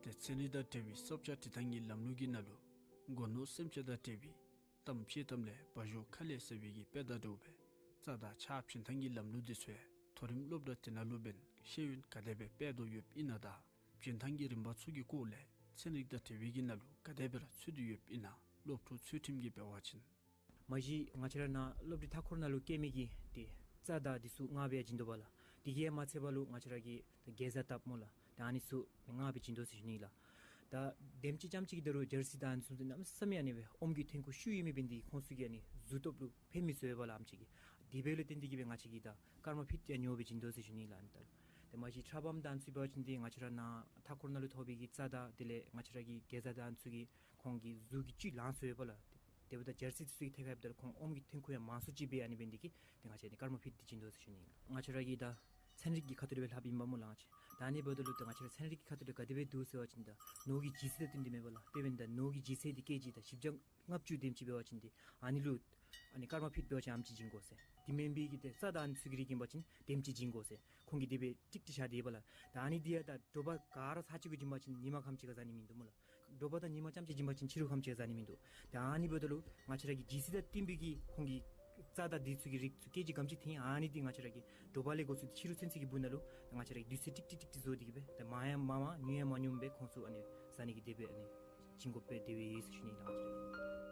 ཏེ་ཚན་རིག་དང་འབྲེལ་བའི་སོབ་ཆ་འབྲི་ཐངས་ཀྱི་ལམ་ལུགས་ཀྱི་ནང་ལུ་སྒོ་ནོར་སེམས་ཅན་དང་འབྲེལ་བའི་གཏམ་དཔྱེ་གཏམ་ལས་བ་ཞོ་ཁ་ལས་ཟེར་བའི་གི་དཔེ་དང་འདྲཝ་སྦེ་རྩྭ་དང་ཕྱགས་བྱིན་ཐངས་ཀྱི་ལམ་ལུགས་དེ་ཚུ་མཐོ་རིམ་སློབ་གྲྭ་དེ་ནང་ལུ་འབདན་ཤེས་ཡོན་ག་དེ་སྦེ་སྤེལ་དོ་ཡོདཔ་ཨིན་ན་དང་བྱིན་ཐངས་ཀྱི་རིམ་པ་ཚུ་གི་སྐོར་ལས་ཚན་རིག་དང་འབྲེལ་བའི་གི་ནང་ལུ་ག་དེ་སྦེ་ར་ཚུད་དེ་ཡོདཔ་ཨིན་ན་སློབ་ཕྲུག་ཚུལ་ཁྲིམས་ཀྱིས་འབད་བ་ཅིན། མ་གཞི་ང་བཅས་ར་ནཱ་སློབ་གྲྭའི་མཐའ་འཁོར་ནང་ལུ་སྐྱེ་མི་གི་ཏེ་རྩྭ་དང་འདི་ཚུ་བསྔགས་སྦེ་བྱིན་དོ་བ་ལགས། དེ་གིས་མ་ཚད་པ་ལུ་ང་བཅས་ར་གི་ད་གེ་ཛ་བཏབ་སྨོ་ལགས། ད་ཨ་ནི་ཚུ་བསྔགས་སྦེ་བྱིན་དོ་ཟེར་ཞུ་ནི་ལགས། ད་དེམ་ཅིག་ཙམ་ཅིག་གི་ད་རུང་ཇར་སི་དང་ཨ་ནི་ཚུ་གནམ་མེད་ས་མེད་ཨ་ནི་སྦེ་ཨོམ་གྱི་ཐོན་ཁུངས་ཤུགས་ཡོད་མི་འབད་ནི་དེ་གིས་ཁོང་ཚུ་གི་ཨ་ནི་གཟུགས་སྟོབས་ལུ་ཕན་མི་ཚུགས་པས་ལགས་ཨེམ་ཅིག་གིས། དེ་འབདཝ་ལས་བརྟེན་ཏེ་གིས་སྦེ་ང་བཅས་ཀྱིས་ད་སྐར་མ་ཕུད་ཡང་ཉོ་སྦེ་བྱིན་དོ་ཟེར་ཞུ་ནི་ལགས། ཨ་ནི་ད་ཏེ་མ་གཞི་ཁྲག་འབམ་དང་ཨ་ནི་ཚུ་འབད་བ་ཅིན་ཏེ་ང་བཅས་ར་ནཱ་མཐའ་འཁོར་ནང་ལུ་ཐོབ་པའི་གི་རྩྭ་དང་དེ་ལས་ང་བཅས་ར་གི་གེ་ཛ་དང་ཨ་ནི་ཚུ་གིས་ཁོང་གི་གཟུགས་ཀྱི་བཅུད་ལང་ཚུགས་པས་ལགས། དེ་འབདཝ་ད་ཇར་སི་དེ་ཚུ་གི་ཐད་ཁར་འབདཝ་ད་ཁོང་ཨོམ་གྱི་ཐོན་ཁུངས་ཡང་མང་སུ་ཅིག་འབད་ཨ་ནི་འབད་ནི་དེ་གིས་ཏེ་ང་བཅས་ཨ་ནི་སྐར་མ་ཕུད་དེ་བྱིན་དོ་ཟེར་ཞུ་ནི་ལགས། ང་བཅས་ར་གི་ད་ཚན་རིག་གི་ཁ་ཐུག་ལས་སྦེ་ལྷབ་ཨིན་པས་སྨོ་ལགས། ང་བཅས་ད་ཨ་ནི་འབདཝ་ད་ལུ་ད་ང་བཅས་ར་ཚན་རིག་གི་ཁ་ཐུག་ལས་ག་དེ་སྦེ་འདུག་ཟེར་བ་ཅིན་ད་ནོར་གྱི་ལྗིད་ཚད་དང་བསྟུན་ཏེ་མེན་པས་ལགས། དེ་འབདཝ་ད་ནོར་གྱི་ལྗིད་ཚད་འདི་ཀེ་ཇི་ད་བཞི་བརྒྱ་ལྔ་བཅུ་དེམ་ཅིག་འབད་བ་ཅིན་ཏེ་ཨ་ནི་ལུ་ཨ་ནི་སྐར་མ་ཕུད་འབད་བ་ཅིན་ཨེམ་ཅིག་བྱིན་དགོ་ཟེར། དེ་མེན་པའི་གི་ཏེ་རྩྭ་དང་ཨ་ནི་ཚུ་གི་རིགས་ཨིན་པ་ཅིན་དེམ་ཅིག་བྱིན་དགོ་ཟེར། ཁོང་གིས་དེ་སྦེ་ཀྲིག་ཀྲི་བཞག་སྟེ་ཡོད་པས་ལགས། ད་ཨ་ནི་འདི་ཡང་ད་དྲོ་པ་ག་ར་ཚར་གཅིག་གུ་བྱིན་པ་ཅིན་ཉིན་མ་ཁམས་ཅིག་ཁར་བཟའ་ནི་མིན་འདུག་སྨོ་ལགས། དྲོ་པ་དང་ཉིན་མ་རྐྱངམ་ཅིག་བྱིན་པ་ཅིན་ཕྱི་རུ་ཁམས་ཅིག་ཁར་བཟའ་ནི་མིན་འདུག། ད་ཨ་ནི་འབདཝ་ད་ལུ་ང་བཅས་ར་གི་ལྗིད་ཚད་དང་བསྟུན་པའི་གི་ཁོང་གི་རྩྭ་དང་འདི་ཚུ་གི་རིགས་ཚུ་ཀེ་ཇི་ག་དེམ་ཅིག་འཐོན་ཨ་ནི་འདི་ང་བཅས་ར་གིས་དྲོ་པ་ལས་འགོ་བཙུགས་ཏེ་ཕྱི་རུ་ཚུན་ཚོད་ཀྱི་སྦུག་ན་ལུ་ད་ང་བཅས་ར་གིས་དུས་ཚོད་ཀྲིག་ཀྲི་ཀྲིག་ཀྲི་བཟོ་སྟེ་གིས་སྦེ་ད་མང་ཡང་མང་མང་ཉུང་ཡང་མང་ཉུང་སྦེ་ཁོང་ཚུ་ཨ་ནི་བཟའ་ནི་གི་དེ་སྦེ་ཨ་ནི་བྱིན་དགོཔ་སྦེ་དེ་སྦེ་ཡོད་ཟེར་ཞུ་ནི་ལགས། ང་བཅས་ར་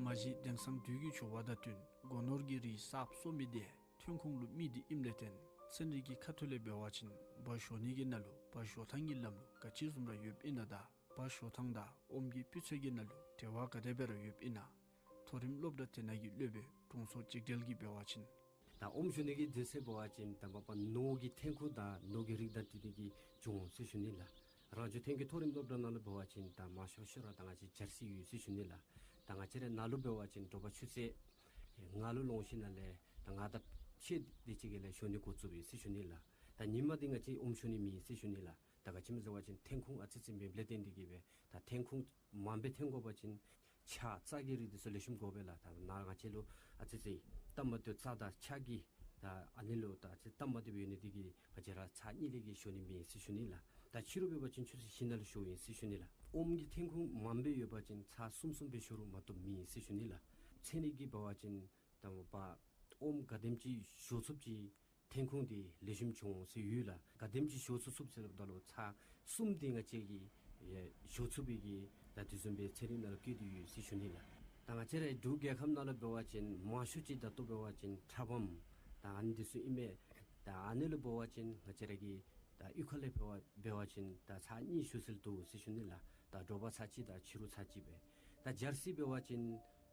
མ་གཞི་དེང་སང་དུས་ཀྱི་འགྱུར་བ་དང་བསྟུན་སྒོ་ནོར་གྱི་རིགས་གསརཔ་གསོ་མི་དེ་ཐོན་ཁུངས་ལུ་དམིགས་ཏེ་ཨིནམ་ལས་བརྟེན་ཚན་རིག་གི་ཁ་ཐུག་ལས་འབད་བ་ཅིན་བ་བཞོ་ནི་གི་ནང་ལུ་བ་བཞོ་ཐངས་ཀྱི་ལམ་ལུགས་ག་ཅི་བཟུམ་ར་ཡོདཔ་ཨིན་ན་དང་བ་བཞོ་ཐངས་དང་ཨོམ་གྱི་སྤུས་ཚད་ཀྱི་ནང་ལུ་འབྲེལ་བ་ག་དེ་སྦེ་ར་ཡོདཔ་ཨིན་ན་མཐོ་རིམ་སློབ་གྲྭ་དེ་ནང་གི་སློབ་དཔོན་དྲུང་འཚོ་འཇིགས་བྲལ་གྱིས་འབད་བ་ཅིན། ད་ཨོམ་བཞོ་ནི་གི་དུས་ཚོད་འབད་བ་ཅིན་ད་མ་པ་ནོར་གྱི་ཐོན་ཁུངས་དང་ནོར་གྱི་རིགས་དང་བསྟུན་ཏེ་གིས་འབྱུང་ཟེར་ཞུ་ནི་ལགས། རང་བྱུང་ཐོན་ཁུངས་མཐོ་རིམ་སློབ་གྲྭ་ནང་ལུ་འབད་བ་ཅིན་ད་མང་ཤོས་ཤོས་ར་ད་ང་བཅས་ཇར་སི་ཡོད་ཟེར་ཞུ་ནི་ལགས། ད་ང་བཅས་རའི་ནཱ་ལུ་འབད་བ་ཅིན་དྲོ་པ་ཆུ་ཚོད་ལྔ་ལུ་ལོང་ཞིནམ་ལས་ད་ལྔ་དང་ཕྱེད་དེ་ཅིག་གི་ལས་བཞོ་ནི་འགོ་བཙུགསཔ་ཨིན་ཟེར་ཞུ་ནི་ལགས། ད་ཉིན་མ་འདི་ང་བཅས་ཨོམ་བཞོ་ནི་མེད་ཟེར་ཞུ་ནི་ལགས། ད་ག་ཅི་སྨོ་ཟེར་བ་ཅིན་ཐོན་ཁུངས་ཨ་ཙི་ཙི་མེདཔ་ལས་བརྟེན་ཏེ་གིས་སྦེ་ད་ཐོན་ཁུངས་མངམ་སྦེ་ཐོན་དགོ་པ་ཅིན་ཆགས་རྩྭ་གི་རིགས་དེ་ཚུ་ལེགས་ཤོམ་དགོ་པས་ལགས། ད་ནཱ་ང་བཅས་ལུ་ཨ་ཙི་ཙི་སྟབས་མ་བདེཝ་རྩྭ་དང་ཕྱགས་ཀྱི་ད་ཨ་ནི་ལུ་ད་ཨ་ཙི་སྟབས་མ་བདེཝ་ཡོད་ནི་དེ་གིས་ང་བཅས་ར་ཚར་གཉིས་ལས་བརྒལ་བཞོ་ནི་མེད་ཟེར་ཞུ་ནི་ལགས། ད་ཕྱི་རུ་འབད་བ་ཅིན་ཆུ་ཚོད་བཞི་ནང་ལུ་བཞོཝ་ཨིན་ཟེར་ཞུ་ནི་ལགས། ཨོམ་གྱི་ཐོན་ཁུངས་མངམ་སྦེ་ཡོད་པ་ཅིན་ཚར་གསུམ་གསུམ་སྦེ་བཞོ་རུང་མ་བཏུབ་མེད་ཟེར་ཞུ་ནི་ལགས། ཚན་རིག་གིས་འབད་བ་ཅིན་ད་མ་པ་ཨོམ་ག་དེམ་ཅིག་བཞོ་ཚུགསཔ་ཅིག་ཐོན་ཁུངས་འདི་ལེགས་ཤོམ་འབྱུང་ཟེར་ཡོད་ལགས། ག་དེམ་ཅིག་བཞོ་ཚུགས་ཚུགས་ཟེར་སླབ་ད་ལུ་ཚར་གསུམ་འདི་ང་བཅས་ཀྱིས་ཨེ་བཞོ་ཚུགས་པའི་གི་ད་དེ་བཟུམ་སྦེ་ཚན་རིག་ནང་ལུ་བཀོད་དེ་ཡོད་ཟེར་ཞུ་ནི་ལགས། ད་ང་བཅས་རའི་འབྲུག་རྒྱལ་ཁབ་ནང་ལུ་འབད་བ་ཅིན་མང་ཤོས་ཅིག་ད་ལྟོ་འབད་བ་ཅིན་ཁྲ་སྦོམ་ད་ཨ་ནི་འདི་ཚུ་ཨིན་མས། ད་ཨ་ནི་ལུ་འབད་བ་ཅིན་ང་བཅས་ར་གི་ད་གཡུས་ཁ་ལས་འབད་བ་འབད་བ་ཅིན་ད་ཚར་གཉིས་ཞུ་སྲོལ་འདུག་ཟེར་ཞུ་ནི་ལགས། ད་དྲོ་པ་ཚར་གཅིག་དང་ཕྱི་རུ་ཚར་གཅིག་སྦེ། ད་ཇར་སི་འབད་བ་ཅིན་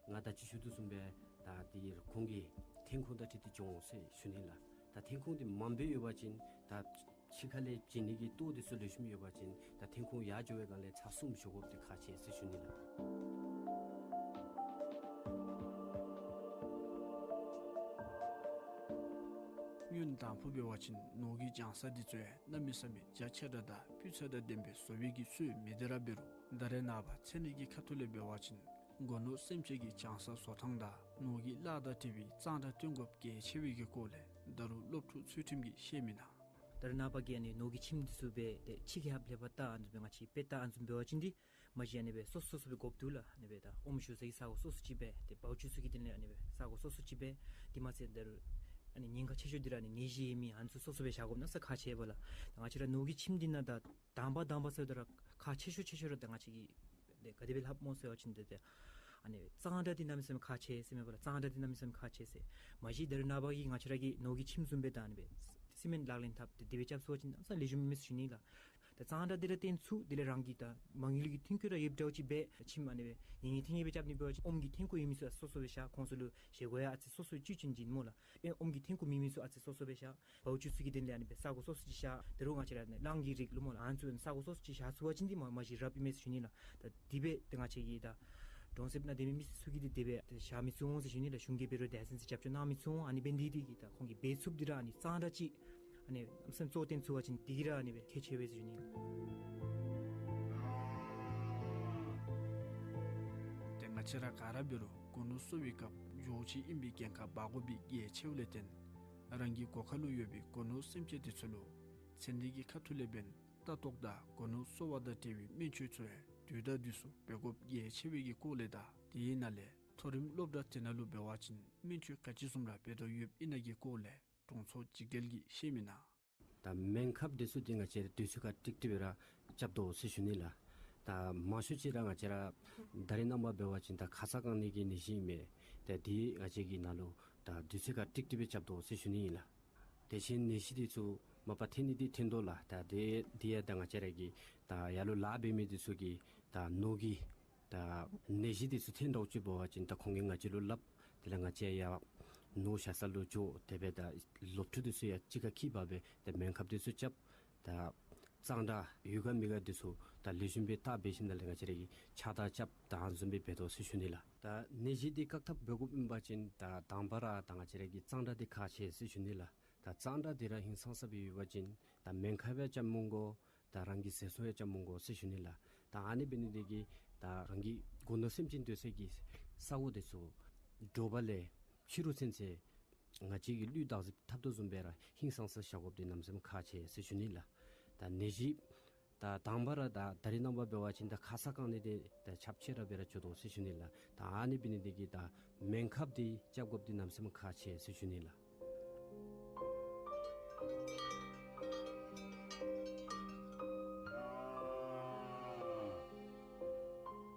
ང་ད་ཅི་ཞུ་དོ་བཟུམ་སྦེ་ད་འདི་ཁོང་གི་ཐོན་ཁུངས་དང་འཁྲིལ་ཏེ་འགྱོ་འོང་ཟེར་ཞུ་ནི་ལགས། ད་ཐོན་ཁུངས་འདི་མངམ་སྦེ་ཡོད་པ་ཅིན་ད་ཕྱི་ཁ་ལས་བྱིན་ནི་གི་ལྟོ་འདི་ཚུ་ལེགས་ཤོམ་ཡོད་པ་ཅིན་ད་ཐོན་ཁུངས་ཡར་འགྱོ་བའི་སྒང་ལས་ཚར་གསུམ་ཞུ་དགོཔ་འདི་ཁག་ཆེ་ཟེར་ཞུ་ནི་ལགས། སྔོན་དང་ཕུ་འབད་བ་ཅིན་ནོར་གྱི་བྱང་ས་འདི་ཚུ་ཡང་གནམ་མེད་ས་མེད་རྒྱ་ཆེ་དྲགས་དང་སྤུས་ཚད་དང་ལྡན་པའི་བཟོ་བའི་གི་ཚུལ་མེད་དེ་ར་འབད་རུང་ད་རེས་ནངས་པ་ཚན་རིག་གི་ཁ་ཐུག་ལས་འབད་བ་ཅིན་སྒོ་ནོར་སེམས་ཅན་གྱི་བྱང་ས་བཟོ་ཐངས་དང་ནོར་གྱི་གླགས་དང་འབྲེལ་བའི་གཙང་སྦྲ་སྟོན་དགོཔ་གལ་ཆེ་བའི་གི་སྐོར་ལས་ད་རུང་སློབ་ཕྲུག་ཚུལ་ཁྲིམས་ཀྱིས་བཤད་མི་ནང་། ད་རེས་ནངས་པ་གི་ཨ་ནི་ནོར་གྱི་ཁྱིམ་འདི་ཚུ་སྦེ་ཏེ་ཕྱི་རྒྱལ་ཁབ་ལས་ཕར་ད་ཨ་ནི་ཚུ་སྦེ་ང་བཅས་དཔེ་ད་ཨ་ནི་ཚུ་འབད་བ་ཅིན་འདི་མ་གཞི་ཨ་ནི་སྦེ་སོ་སོ་སོ་སོ་སྦེ་དགོཔ་འདུག་ལགས། ཨ་ནི་སྦེ་ད་ཨོམ་བཞོ་ས་གི་ས་གོ་སོ་སོ་ཅིག་སྦེ་ཏེ་བའུ་ཅུ་ཚུ་གི་དོན་ལས་ཨ་ནི་སྦེ་ས་གོ་སོ་སོ་ཅིག་སྦེ། དེ་མ་ཚད་ད་རུང་ཨ་ནི་ཉེན་ཁ་ཆེ་ཤོས་འདི་ར་ཨ་ནི་ནད་གཞི་ཡོད་མི་ཨ་ནི་ཚུ་སོ་སོ་སྦེ་བཞག་དགོཔ་ནང་ས་ཁག་ཆེ་བས་ལགས། ད་ང་བཅས་ར་ནོར་གྱི་ཁྱིམ་འདི་ནང་ད་དང་པ་དང་པ་ཟེརཝ་ད་ར་ཁག་ཆེ་ཤོས་ཆེ་ཤོས་ར་ད་ང་བཅས་ཀྱིས་ཏེ་ག་དེ་སྦེ་སླབ་སྨོ་ཟེར་བ་ཅིན་ཏེ་ཏེ་ཨ་ནི་གཙང་སྦྲ་འདི་གནམ་མེད་ས་མེད་ཁག་ཆེ་ཟེར་མས་པ་ལགས། གཙང་སྦྲ་འདི་གནམ་མེད་ས་མེད་ཁག་ཆེ་ཟེར། མ་གཞི་ད་རེས་ནངས་པ་གི་ང་བཅས་ར་གི་ནོར་གྱི་ཁྱིམ་བཟུམ་སྦེ་ད་ཨ་ནི་སྦེ་སི་མེནཊ་ལག་ལེན་འཐབ་སྟེ་དེ་སྦེ་རྐྱབ་ཚུགས་པ་ཅིན་གནམ་མེད་ས་མེད་ལེགས་ཤོམ་ཨིན་མས་ཟེར་ཞུ་ནི་ལགས། ད་གཙང་སྦྲ་འདི་ར་བརྟེན་ཚུགས། དེ་ལས་རང་གི་ད་མ་དངུལ་གྱི་ཐོན་སྐྱེད་ར་ཡོདཔ་འདྲཝ་ཅིག་སྦེ་ཁྱིམ་ཨ་ནི་སྦེ་ཡིན་ཡིན་ཐིང་ཡིན་སྦེ་རྐྱབ་ནི་འབད་བ་ཅིན་ཨོམ་གྱི་ཐོན་ཁུངས་ཡོད་མི་ཚུ་ཨ་སོ་སོ་སྦེ་བཞག། ཁོང་ཚུ་ལུ་བཞེས་སྒོ་ཡང་ཨ་ཙི་སོ་སོ་བཅུད་ཅན་ཅིག་ཨིན་སྨོ་ལགས། ཨེ་ཨོམ་གྱི་ཐོན་ཁུངས་མེད་མི་ཚུ་ཨ་ཙི་སོ་སོ་སྦེ་བཞག། བའུ་ཅུ་ཚུ་གི་དོན་ལས་ཨ་ནི་སྦེ་ས་གོ་སོ་སོ་ཅིག་བཞག། ད་རུང་ང་བཅས་ར་ཨ་ནི་གླང་གི་རིགས་ལུ་སྨོ་ལགས། ཨ་ནི་ཚུ་ས་གོ་སོ་སོ་ཅིག་བཞག་ཚུགས་པ་ཅིན་འདི་མ་མ་གཞི་རབ་ཨིན་མས་ཟེར་ཞུ་ནི་ལགས། ད་དེ་སྦེ་ཏེ་ང་བཅས་ཀྱི་ད་གྲོང་གསེབ་ནང་སྡོད་མི་མི་སེར་ཚུ་གིས་འདི་དེ་སྦེ་ཏེ་བཞག་མི་ཚུགས་འོང་ཟེར་ཞུ་ནི་ལགས། གཞུང་གིས་འབད་རུང་དེ་ཚུན་ཚོད་རྒྱབ་སྐྱོར་གནང་མི་ཚུགས་འོང་། ཨ་ནི་འབད་ནི་འདི་གིས་ད་ཁོང་གིས་འབད་ཚུགསཔ་འདི་ར་ཨ་ནི་གཙང་སྦྲ་ཅིག་ཨ་ནི་སེམས་གཙོ་བོར་བཏོན་ཚུགས་པ་ཅིན་འདི་གིས་ར་ཨ་ནི་སྦེ་གལ་ཆེ་བས་ཟེར་ཞུ་ནི། ཏེ་ང་བཅས་ར་ག་ར་འབད་རུང་སྒོ་ནོར་གསོ་བའི་སྐབས་འགྱོ་བ་ཅིག་ཨིན་པའི་འགན་ཁག་འབག་དགོ་པའི་གལ་ཆེཝ་ལས་བརྟེན་རང་གི་སྒོ་ཁ་ལུ་ཡོད་པའི་སྒོ་ནོར་སེམས་ཅན་འདི་ཚུ་ལུ་ཚན་རིག་གི་ཁ་ཐུག་ལས་འབདན་ལྟ་རྟོག་དང་སྒོ་ནོར་གསོ་བ་དང་འབྲེལ་བའི་སྨན་བཅོས་ཚུ་ཡང་དུས་དང་དུས་སུ་འབད་དགོཔ་གལ་ཆེ་བའི་གི་སྐོར་ལས་དང་དེའི་ནང་ལས་མཐོ་རིམ་སློབ་གྲྭ་དེ་ནང་ལུ་འབད་བ་ཅིན་སྨན་བཅོས་ག་ཅི་བཟུམ་ར་འབད་དོ་ཡོདཔ་ཨིན་ན་གི་སྐོར་ལས་དྲུང་འཚོ་འཇིགས་བྲལ་གྱིས་བཤད་མི་ནང་། ད་སྨན་ཁབ་འདི་ཚུ་འདི་ང་བཅས་ར་དུས་ཚོད་ཁར་ཀྲིག་ཀྲི་སྦེ་ར་རྐྱབ་དོ་ཟེར་ཞུ་ནི་ལགས། ད་མང་ཤོས་ཅིག་ར་ང་བཅས་ར་ད་རེས་ནངས་པ་འབད་བ་ཅིན་ད་ཁ་ཙ་བཀང་ནི་གི་ནད་གཞི་ཨིན་མས། ད་འདི་ང་བཅས་ཀྱི་ནང་ལུ་ད་དུས་ཚོད་ཁར་ཀྲིག་ཀྲི་སྦེ་རྐྱབ་དོ་ཟེར་ཞུ་ནི་ཨིན་ལགས། དེ་བཞིན་ནད་གཞི་འདི་ཚུ་མ་པ་ཐོན་ནི་འདི་ཐོན་དོ་ལགས། ད་དེ་འདི་ཡང་ད་ང་བཅས་ར་གི་ད་ཡར་ལུ་ལཱ་འབད་མི་འདི་ཚུ་གིས་ད་ནོར་གྱི་ད་ནད་གཞི་འདི་ཚུ་ཐོན་འདྲཝ་ཅིག་འབད་བ་ཅིན་ད་ཁོང་གིས་ང་བཅས་ལུ་སླབ། དེ་ལས་ང་བཅས་ཡར་ནོར་བཞག་ས་ལུ་འགྱོ། དེ་སྦེ་ད་སློབ་ཕྲུག་འདི་ཚུ་ཡང་གཅིག་ཁར་འཁྱིད་འབག་སྦེ་ད་སྨན་ཁབ་འདི་ཚུ་རྐྱབ། ད་གཙང་སྦྲ་ཡོད་ག་མེད་ག་འདི་ཚུ་ད་ལེགས་ཤོམ་སྦེ་བལྟ་འབད་ཞིནམ་ལས་ང་བཅས་ར་གིས་ཕྱག་བདར་རྐྱབ། ད་ཨ་ནི་བཟུམ་སྦེ་འབད་དོ་ཟེར་ཞུ་ནི་ལགས། ད་ནད་གཞི་འདི་བཀག་ཐབས་འབད་དགོཔ་ཨིན་པ་ཅིན་ད་དང་པ་ར་ད་ང་བཅས་ར་གིས་གཙང་སྦྲ་འདི་ཁག་ཆེ་ཟེར་ཞུ་ནི་ལགས། ད་གཙང་སྦྲ་འདི་ར་ཧིང་སངས་ས་སྦེ་ཡོད་པ་ཅིན་ད་སྨན་ཁབ་ཡང་རྐྱབ་མི་དགོ། ད་རང་གི་ཟས་སོང་ཡང་རྐྱབ་མི་དགོ་ཟེར་ཞུ་ནི་ལགས། ད་ཨ་ནི་འབད་ནི་འདི་གིས་ད་རང་གི་སྒོ་ནོར་སེམས་ཅན་སྡོད་སའི་གི་ས་གོ་འདི་ཚུ་དྲོ་པ་ལས་ཕྱི་རུ་ཚུན་ཚོད་ང་བཅས་ཀྱིས་ལུད་བདག་འཛིན་འཐབ་དོ་བཟུམ་སྦེ་ར་ཧིང་སངས་ས་བཞག་དགོཔ་འདི་གནམ་མེད་ས་མེད་ཁག་ཆེ་ཟེར་ཞུ་ནི་ལགས། ད་ནད་གཞི་ད་དང་པ་ར་ད་ད་རེས་ནངས་པ་འབད་བ་ཅིན་ད་ཁ་ཙ་བཀང་ནི་འདི་ད་ཁྱབ་ཆེ་ར་སྦེ་ར་འགྱོ་དོ་ཟེར་ཞུ་ནི་ལགས། ད་ཨ་ནི་འབད་ནི་འདི་གིས་ད་སྨན་ཁབ་འདི་རྐྱབ་དགོཔ་འདི་གནམ་མེད་ས་མེད་ཁག་ཆེ་ཟེར་ཞུ་ནི་ལགས།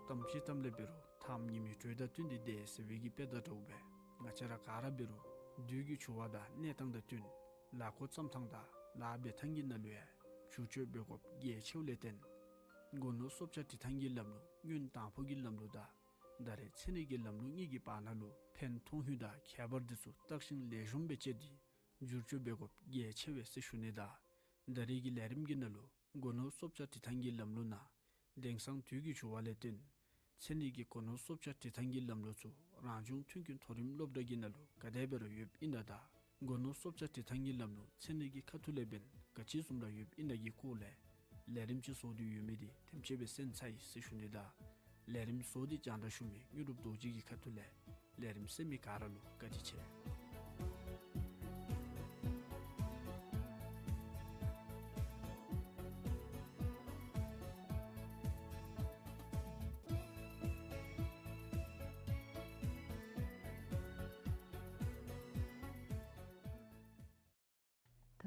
གཏམ་ཅིག་གཏམ་ལས་འབད་རུང་ཐགམ་ཉི་མའི་དྲོད་དང་བསྟུན་ཏེ་འདས་ཟེར་བའི་གི་དཔེ་དང་འདྲཝ་སྦེ་ང་བཅས་ར་ག་ར་འབད་རུང་དུས་ཀྱི་འགྱུར་བ་དང་གནས་སྟངས་དང་བསྟུན་ལཱ་འགོ་བརྩམ་ཐངས་དང་ལཱ་འབད་ཐངས་ཀྱི་ནང་ལུ་ཡང་བསྒྱུར་བཅོས་འབད་དགོཔ་གལ་ཆེཝ་ལས་བརྟེན་སྒོ་ནོར་སོབ་ཆ་སྒྲིག་ཐངས་ཀྱི་ལམ་ལུགས་སྔོན་དང་ཕུ་གི་ལམ་ལུགས་དང་ད་རེས་ཚན་རིག་གི་ལམ་ལུགས་གཉིས་ཀྱི་བར་ན་ལུ་ཕན་ཐོགས་ཧིང་དང་ཁྱད་པར་འདི་ཚུ་བརྟག་ཞིབ་ལེགས་ཤོམ་སྦེ་དཔྱད་དེ་བསྒྱུར་བཅོས་འབད་དགོཔ་གལ་ཆེ་བས་ཟེར་ཞུ་ནི་དང་། ད་རེས་ཀྱི་ལས་རིམ་གྱི་ནང་ལུ་སྒོ་ནོར་སོབ་ཆ་སྒྲིག་ཐངས་ཀྱི་ལམ་ལུགས་ནང་དེང་སང་དུས་ཀྱི་འགྱུར་བ་ལས་བརྟེན་ཚན་རིག་གི་སྒོ་ནོར་སོབ་ཆ་སྒྲིག་ཐངས་ཀྱི་ལམ་ལུགས་ཚུ་རང་བྱུང་ཐོན་ཁུངས་མཐོ་རིམ་སློབ་གྲྭ་གི་ནང་ལུ་ག་དེ་སྦེ་ར་ཡོདཔ་ཨིན་ན་དང་སྒོ་ནོར་སོབ་ཆ་སྒྲིག་ཐངས་ཀྱི་ལམ་ལུགས་ཚན་རིག་གི་ཁ་ཐུག་ལས་འབདན་ག་ཅི་བཟུམ་ར་ཡོདཔ་ཨིན་ན་གི་སྐོར་ལས་ལས་རིམ་ཅིག་བཟོ་སྟེ་ཡོད་མི་འདི་དེམ་ཅིག་སྦེ་གསན་ཚར་ཡི་ཟེར་ཞུ་ནི་དང་། ལས་རིམ་བཟོ་སྟེ་རྒྱང་བསྒྲགས་ཞུ་མི་དངོས་གྲུབ་རྡོ་རྗེ་གི་ཁ་ཐུག་ལས་ལས་རིམ་གསན་མི་ག་ར་ལུ་བཀའ་དྲིན་ཆེ།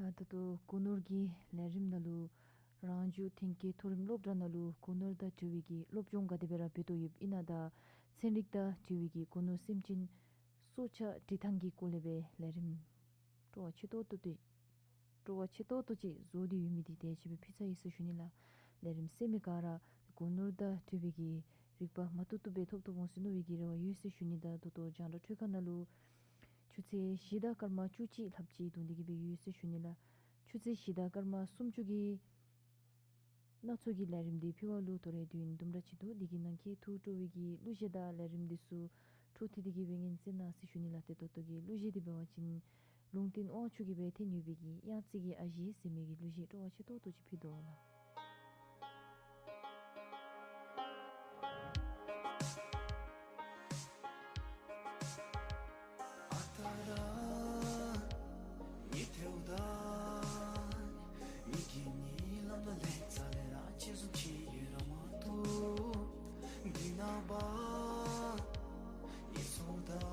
ད་ད་ལྟོ་སྒོ་ནོར་གྱི་ལས་རིམ་ནང་ལུ་རང་བྱུང་ཐོན་སྐྱེད་མཐོ་རིམ་སློབ་གྲྭ་ནང་ལུ་སྒོ་ནོར་དང་འབྲེལ་བའི་གི་སློབ་སྦྱོང་ག་དེ་སྦེ་ར་འབད་དོ་ཡོདཔ་ཨིན་ན་དང་ ཚན་རིག་དང་འབྲེལ་བའི་གི་སྒོ་ནོར་སེམས་ཅན་སྲོག་ཆགས་འབྲི་ཐངས་ཀྱི་སྐོར་ལས་སྦེ་ལས་རིམ་སྤྲོ་བ་ཆེ་ཏོག་ཏོ་ཏེ་སྤྲོ་བ་ཆེ་ཏོག་ཏོ་ཅིག་བཟོ་སྟེ་ཡོད་མི་འདི་དེ་ཅིག་སྦེ་ཕུལ་ཚར་ཡི་ཟེར་ཞུ་ནི་ལགས། ལས་རིམ་གསན་མི་ག་ར་སྒོ་ནོར་དང་འབྲེལ་བའི་གི་རིག་པ་མ་བཏུབ་བཏུབ་སྦེ་ཐོབ་ཐོབ་འོང་ཟེར་མནོ་བའི་གི་རེ་བ་ཡོད་ཟེར་ཞུ་ནི། ད་ད་ལྟོ་རྒྱང་བསྒྲགས་འཕྲུལ་ཁང་ནང་ལུ་ཆུ་ཚོད་བཞི་དང་སྐར་མ་བཅུ་གཅིག་ལྷགཔ་ཅིག་འདུག་སྟེ་གི་སྦེ་ཡོད་ཟེར་ཞུ་ནི་ལགས། ཆུ་ཚོད་བཞི་དང་སྐར་མ་སུམ་ཅུ་གི་སྣ་ཚོགས་ཀྱི་ལས་རིམ་འདི་ཕུལ་བ་ལུ་དོ་རུང་དུས་ཡུན་དུམ་གྲ་ཅིག་འདུག། འདི་གི་ནང་འཁོད་ཐུགས་སྤྲོ་བའི་གི་གླུ་གཞས་དང་ལས་རིམ་འདི་ཚུ་འཕྲོ་མཐུད་དེ་གི་སྦེ་ཉན་གསན་གནང་ཟེར་ཞུ་ནི་ལགས། ཏེ་ད་ལྟོ་གི་གླུ་གཞས་འདི་འབད་བ་ཅིན་ལུང་བསྟན་དབང་ཕྱུག་གིས་སྦེ་འཐེན་ཡོད་པའི་གི་གཡང་རྩེ་གི་ཨ་ཞེ་ཟེར་མི་གི་གླུ་གཞས་སྤྲོ་བ་ཆེ་ཏོག་ཏོ་ཅིག་ཕུལ་དོ་ལགས། ཨ་རྟག་ར་ཉི་ཐེའུ་དང་ཉི་གི་ཉི་ལམ་ལ་ལེགས་ཙ་ལེ་ར་ཅི་བཟུམ་ཅིག་ཡོད་ར་མ་བཏུབ། འདི་ནངས་པ་ཉི་ཚོགས་དང་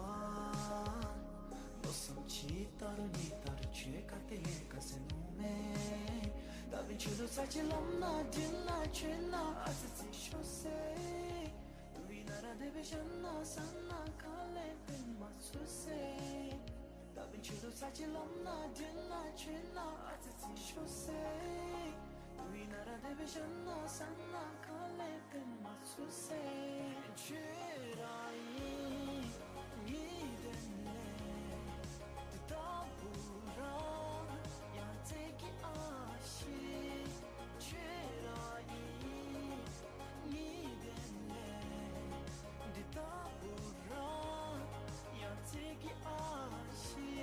མནོ་བསམ་ཅིག་ད་རུང་ཉི་ད་རུང་ཁྱོད་ག་ཏེ་ལས་ག་ཟེར་མནོ་མས། ད་འབདན་ཁྱོད་ལུ་ཚར་གཅིག་ལམ་ནང་འདི་ནང་ཁྱོད་ནང་ཨ་ཙི་ཅིག་ཤོག་ཟེར། དུས་ཡུན་ནང་ར་དེ་སྦེ་བཞག་ན་ས་ནང་ཁ་ལས་བཏོན་མ་ཚུགས་ཟེར། ད་འབདན་ཁྱོད་ལུ་ཚར་གཅིག་ལམ་ནང་འདི་ནང་ཁྱོད་ནང་ཨ་ཙི་ཅིག་ཤོག་ཟེར། དུས་ཡུན་ནང་ར་དེ་སྦེ་བཞག་ན་ས་ནང་ཁ་ལས་བཏོན་མ་ཚུགས་ཟེར། ཁྱོད་ར་ཨིན་ངེའི་དོན་ལས། འདི་ལྟ་བུ་ར་གཡང་རྩེ་གི་ཨ་ཞེ། ཁྱོད་ར་ཨིན་ངེའི་དོན་ལས། འདི་ལྟ་བུ་ར་གཡང་རྩེ་གི་ཨ་ཞེ།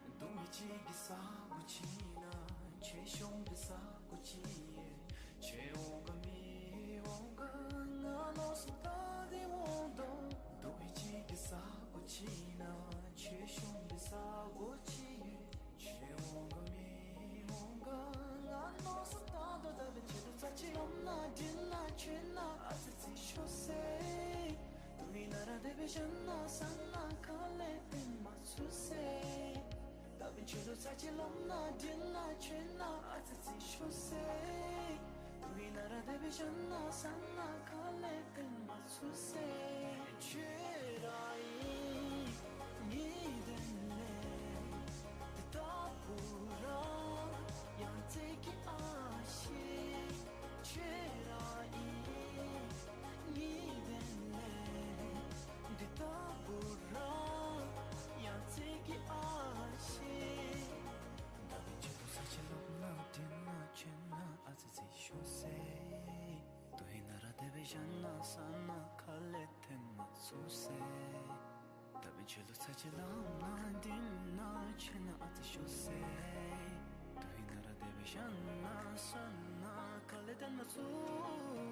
སྡུག་མི་གཅིག་གི་ས་གོ་ཅིག་ནང་ཁྱོད་ཤོང་པའི་ས་གོ་ཅིག་ཡོད། ཁྱོད་འོང་ག་མི་འོང་ག་ང་མནོ་བསམ་བཏང་སྟེ་འོང་དོ། སྡུག་མི་གཅིག་གི་ས་གོ་ཅིག་ནང་ཁྱོད་ཤོང་པའི་ས་གོ་ཅིག་ཡོད། ཁྱོད་འོང་ག་མི་འོང་ག་ང་མནོ་བསམ་བཏང་དོ། ད་འབདན་ཁྱོད་ལུ་ཚར་གཅིག་ལམ་ནང་འདི་ནང་ཁྱོད་ནང་ཨ་ཙི་ཅིག་ཤོག་ཟེར། དུས་ཡུན་ནང་ར་དེ་སྦེ་བཞག་ན་ས་ནང་ཁ་ལས་བཏོན་མ་ཚུགས་ཟེར། ད་འབདན་ཁྱོད་ལུ་ཚར་གཅིག་ལམ་ནང་འདི་ནང་ཁྱོད་ནང་ཨ་ཙི་ཅིག་ཤོག་ཟེར། དུས་ཡུན་ནང་ར་དེ་སྦེ་བཞག་ན་ས་ནང་ཁ་ལས་བཏོན་མ་ཚུགས་ཟེར། ཁྱོད་ར་ཨིན་ངེའི་དོན་ལས། འདི་ལྟ་བུ་ར་གཡང་རྩེ་གི་ཨ་ཞེ། ཁྱོད་ར་ཨིན་ངེའི་དོན་ལས། འདི་ལྟ་བུ་ར་གཡང་རྩེ་གི་ཨ་ཞེ། ད་འབདན་ཁྱོད་ལུ་ཚར་གཅིག་ལམ་ནང་འདི་ནང་ཁྱོད་ནང་ཨ་ཙི་ཅིག་ཤོག་ཟེར། དུས་ཡུན་ནང་ར་དེ་སྦེ་བཞག་ན་ས་ནང་ཁ་ལས་བཏོན་མ་ཚུགས་ཟེར། ད་འབདན་ཁྱོད་ལུ་ཚར་གཅིག་ལམ་ནང་འདི་ནང་ཁྱོད་ནང་ཨ་ཙི་ཤོག་ཟེར། དུས་ཡུན་ནང་ར་དེ་སྦེ་བཞག་ན་ས་ནང་ཁ་ལས་བཏོན་མ་ཚུགས།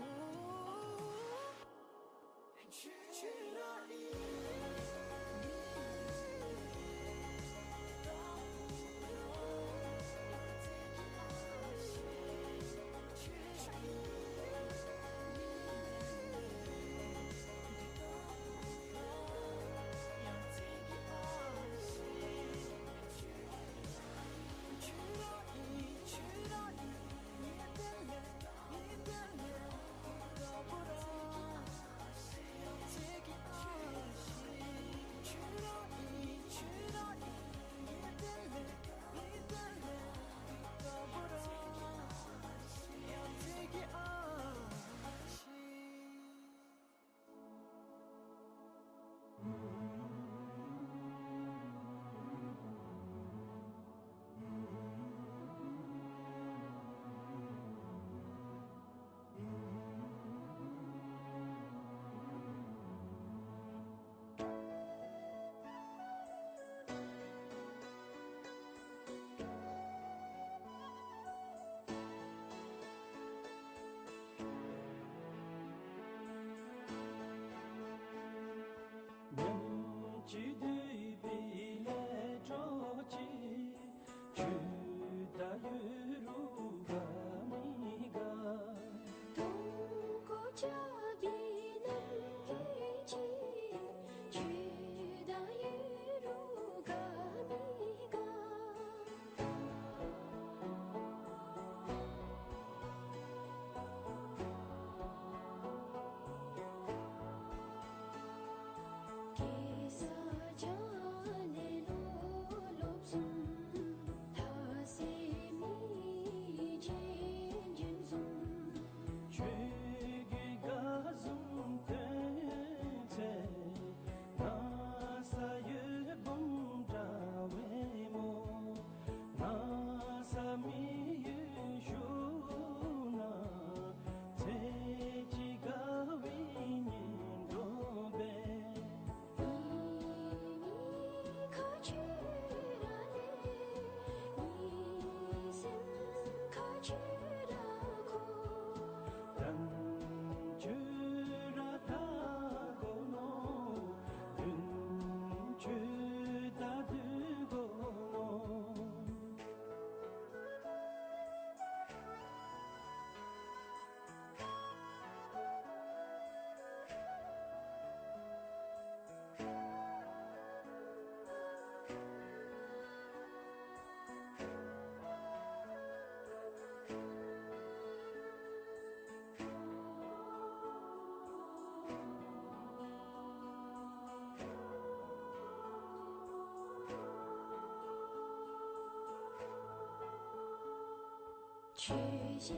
ཆོས་བཤད་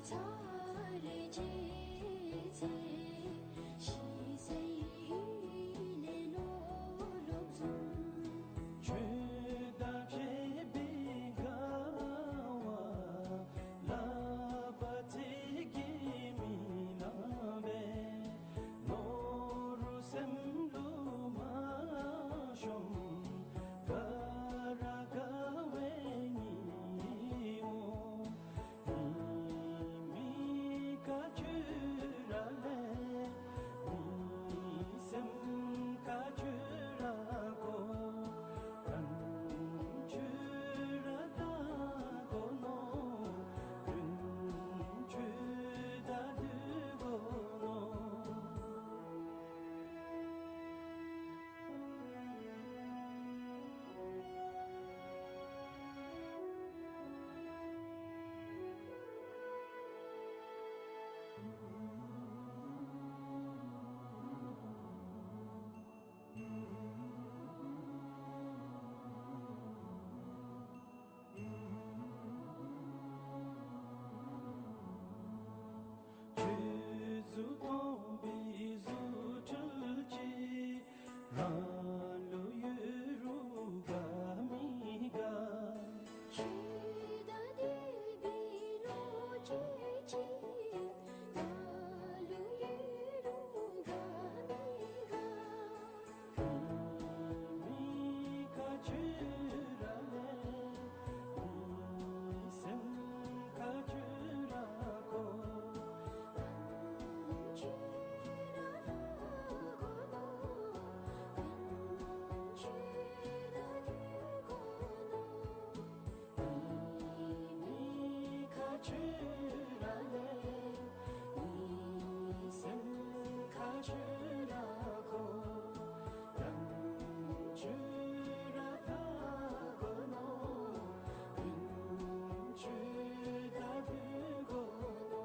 ཚར་རྗེས་ཚེ་ཤི་ཟེར་ཡུལ་ལས་ལོག་ལོག་བཟུང་། ཆོས་དང་འཕྱད་པའི་དགའ་བ་ལག་པ་ཚིག་གིས་མི་ལང་བས། ནོར་སེམས་ལུ་མ་ཤོང་། དགའ་ར་དགའ་བའི་ཉིན་འོང་། མི་མི་ཁ་ཆོས་ར་ལེན། མི་སེམས་ཁ་ཆོས་ར་གོ། དོན་ཆོས་ར་བལྟ་དགོ་ནོ། དོན་ཆོས་བལྟ་སྡོད་དགོ་ནོ། ཆོས་གཟུགས་སྟོང་པའི་རྫུ་འཕྲུལ་གྱིས། རང་ལུ་ཡོད་རུང་དགའ་མི་དགའ། ཆོས་དང་ལྡན་པའི་བློ་ཅན་གྱིས། རང་ལུ་ཡོད་རུང་དགའ་མི་དགའ། མི་ཁ་ཆོས་ར་ལེན། མི་སེམས་ཁ་ཆོས་ར་གོ། དོན་ཆོས་ར་བལྟ་དགོ་ནོ། དོན་ཆོས་ར་བལྟ་དགོ་ནོ། མི་མི་ཁ་ཆོས་ར་ལེན། མི་སེམས་ཁ་ཆོས་ར་གོ། དོན་ཆོས་ར་བལྟ་དགོ་ནོ། དོན་ཆོས་ར་བལྟ་དགོ་ནོ།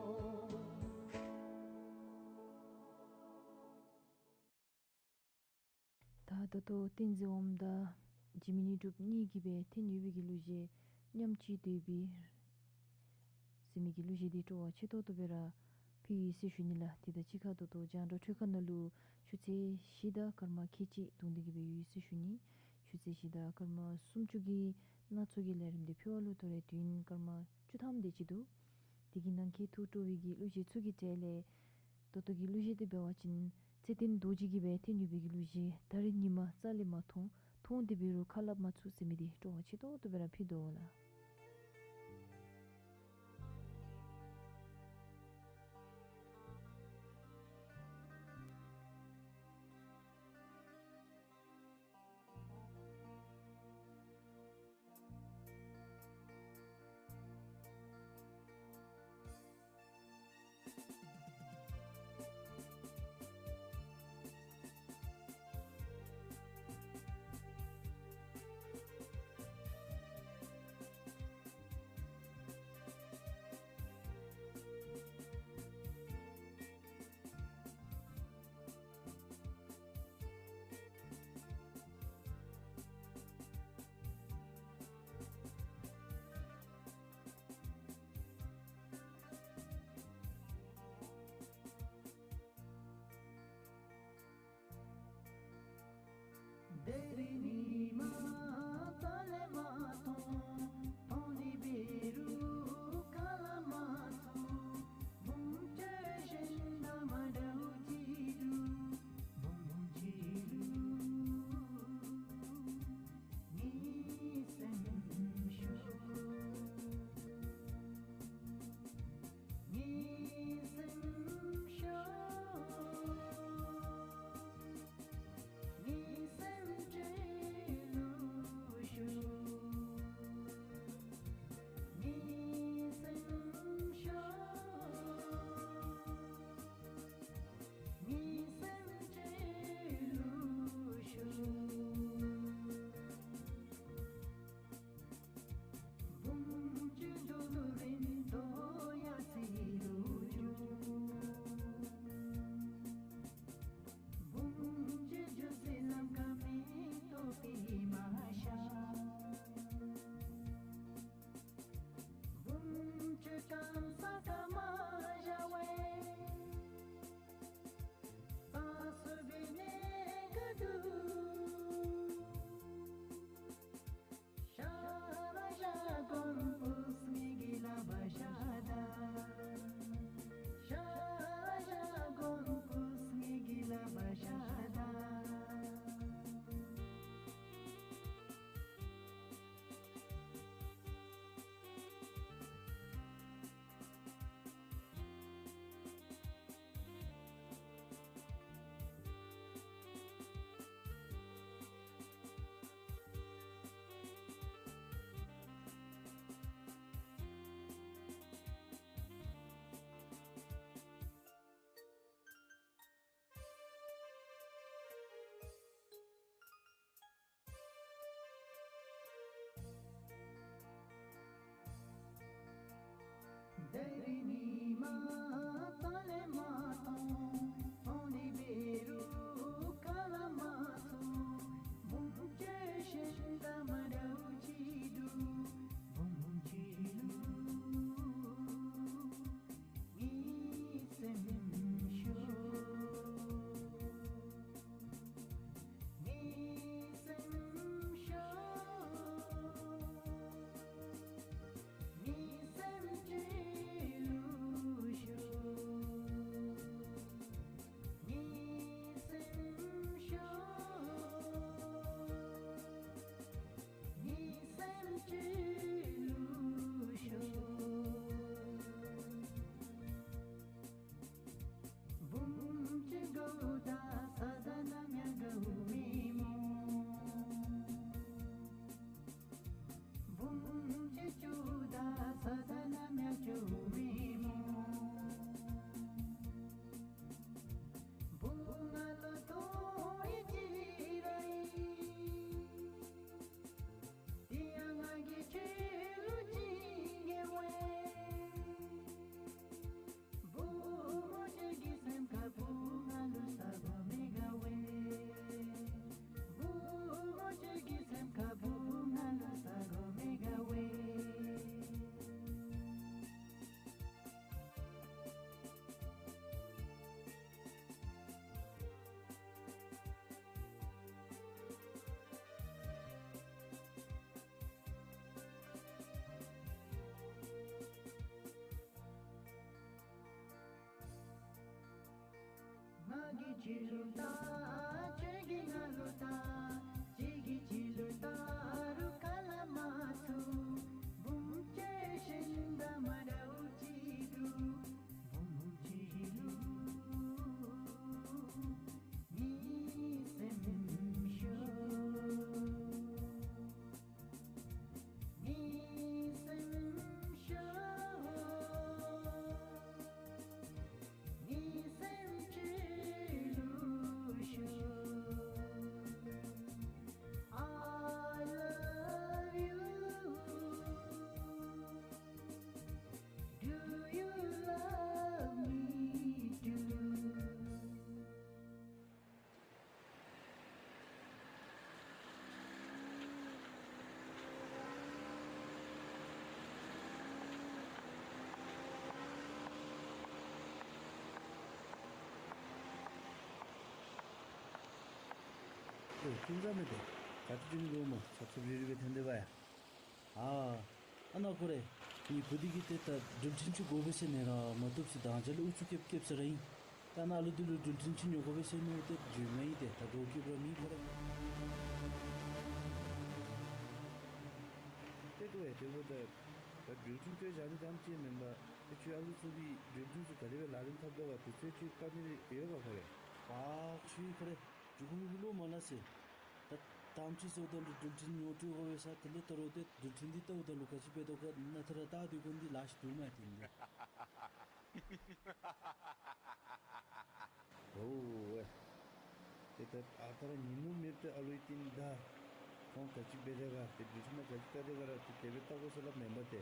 ད་ད་ལྟོ་བསྟན་འཛིན་འོགམ་དང་འཇིགས་མེད་དངོས་གྲུབ་གཉིས་ཀྱིས་སྦེ་འཐེན་ཡོད་པའི་གི་གླུ་གཞས་མཉམ་གཅིག་སྡོད་པའི་ཟེར་མི་གི་གླུ་གཞས་འདི་སྤྲོ་བ་ཆེ་ཏོག་ཏོ་སྦེ་ར་ཕུལ་ཡི་ཟེར་ཞུ་ནི་ལགས། དེ་དང་གཅིག་ཁར་ད་ལྟོ་རྒྱང་བསྒྲགས་འཕྲུལ་ཁང་ནང་ལུ་ཆུ་ཚོད་བཞི་དང་སྐར་མ་ཁལ་གཅིག་བརྡུང་སྟེ་གི་སྦེ་ཡོད་ཟེར་ཞུ་ནི། ཆུ་ཚོད་བཞི་དང་སྐར་མ་སུམ་ཅུ་གི་ནང་ཚུད་ཀྱི་ལས་རིམ་འདི་ཕུལ་བ་ལུ་ད་རེས་དུས་ཡུན་སྐར་མ་བཅུ་ཐམ་དེ་ཅིག་འདུག། དེ་གི་ནང་འཁོད་ཐུགས་སྤྲོ་བའི་གི་གླུ་གཞས་ཚུ་གི་གྲས་ལས་ད་ལྟོ་གི་གླུ་གཞས་འདི་འབད་བ་ཅིན་ཚེ་བརྟན་རྡོ་རྗེ་གིས་སྦེ་འཐེན་ཡོད་པའི་གི་གླུ་གཞས་ད་རེས་ཉིན་མ་རྩ་ལས་མ་མཐོང་། མཐོང་སྟེ་འབད་རུང་ཁ་སླབ་མ་ཚུགས་ཟེར་མི་འདི་སྤྲོ་བ་ཆེ་ཏོག་ཏོ་སྦེ་ར་ཕུལ་དོ་ལགས། ད་རེས་ཉིན་མ་རྩ་ལས་མ་མཐོང་། མཐོང་སྟེ་འབད་རུང་ཁ་སླབ་མ་ཚུགས། བུམོ་ཁྱོད་གཞན་དང་མ་འདྲཝ་ཅིག་འདུག། བུམོ་བུམོ་ཅིག་འདུག། ངེའི་སེམས་ཤོར། ངེའི་སེམས་ཤོར། ངེའི་སེམས་ཁྲལ་ ཕྱི་ལུ་ལྟ་ཁྱོད་ཀྱི་ནང་ལུ་ལྟ། ཁྱོད་ཀྱི་ཕྱི་ལུ་ལྟ་རུང་ཁ་ལ་མ་ཐུག། བུམོ་ཁྱོད་ཤིང་དང་མ་འདྲཝ་ཅིག་འདུག། བུམོ་ཁྱོད་ལུ་མི་སེམས་ཤོར། མི་སེམས་ཤོར། མི་སེམས་ཁྱོད་ལུ་ཤོར། I love you. Do you love me too? ཨོ་ཀུན་བཟང་མེད་དེ། ག་ཏེ་འགྱོ་མི་འདུག་སྨོ། ཚབ་ཚབ་རིལ་རི་སྦེ་འཐོན་དེས་པ་ཡ། ཨ་ཨ་ནཱ་ཁོ་རེ། ངེའི་བུ་འདི་གིས་ཏེ་ད་འགྲུལ་འཕྲིན་ཅིག་དགོ་པས་ཟེར་ནི་ར་མ་བཏུབ་ཟེར་དང་ཅ་ལུ་ཨུ་ཚུགས་རྐྱབ་རྐྱབ་ཟེར་ར་ཨིན། ད་ནཱ་ལུ་འདི་ལུ་འགྲུལ་འཕྲིན་ཅིག་ཉོ་དགོ་པས་ཟེར་མནོ་སྟེ་འགྱོཝ་མས། ཏེ་ད་འགྱོ་རྐྱབ་ར་མེད་ཁོ་རེ། ཏེ་ཏེ་ཏེ་འབདཝ་ད་ད་འགྲུལ་འཕྲིན་སྤྲོད་བཞག་ནི་ཙམ་ཅིག་མེན་པར་ཏེ་ཁྱོད་ཨ་ལུ་ཚུ་གིས་འགྲུལ་འཕྲིན་ཚུ་ག་དེ་སྦེ་ལག་ལེན་འཐབ་དོ་ག་དུས་ཚོད་ཅིག་བཀག་ནི་ཡོད་ག་ཁོ་རེ། ཨ་ཁྱོད་ཁོ་རེ། འགྱོ་དགོ་མི་གི་བློ་མ་ལང་ཟེར། ད་དང་པ་ཅིག་ཟེརཝ་ད་ལུ་འགྲུལ་འཕྲིན་ཉོ་སྤྲོད་དགོ་པས་ཟེར། དེ་ལས་ད་རུང་ཏེ་འགྲུལ་འཕྲིན་འདི་བལྟཝ་ད་ལུ་ག་ཅི་འབད་དོ་ག་ནཱ་ཐད་ར་བལྟ་སྡོད་དགོ་ནི་འདི་ལཱ་ཅིག་འདུག་སྨ་རེ་ཏེ་འདི། ཨོ་ཝེ། ཏེ་ད་ཨ་རྟག་ར་ཉིན་ནུབ་མེདཔ་ཏེ་ཨ་ལུའི་རྟིང་བདའ། ཁོང་ག་ཅི་འབད་དེས་ག་ཏེ་འགྲུལ་འཕྲིན་ནང་ག་ཅི་བལྟ་དེས་ག་ར་ཏེ་དེ་སྦེ་བལྟ་དགོ་ཟེར་སླབ་མེན་པ་ཏེ།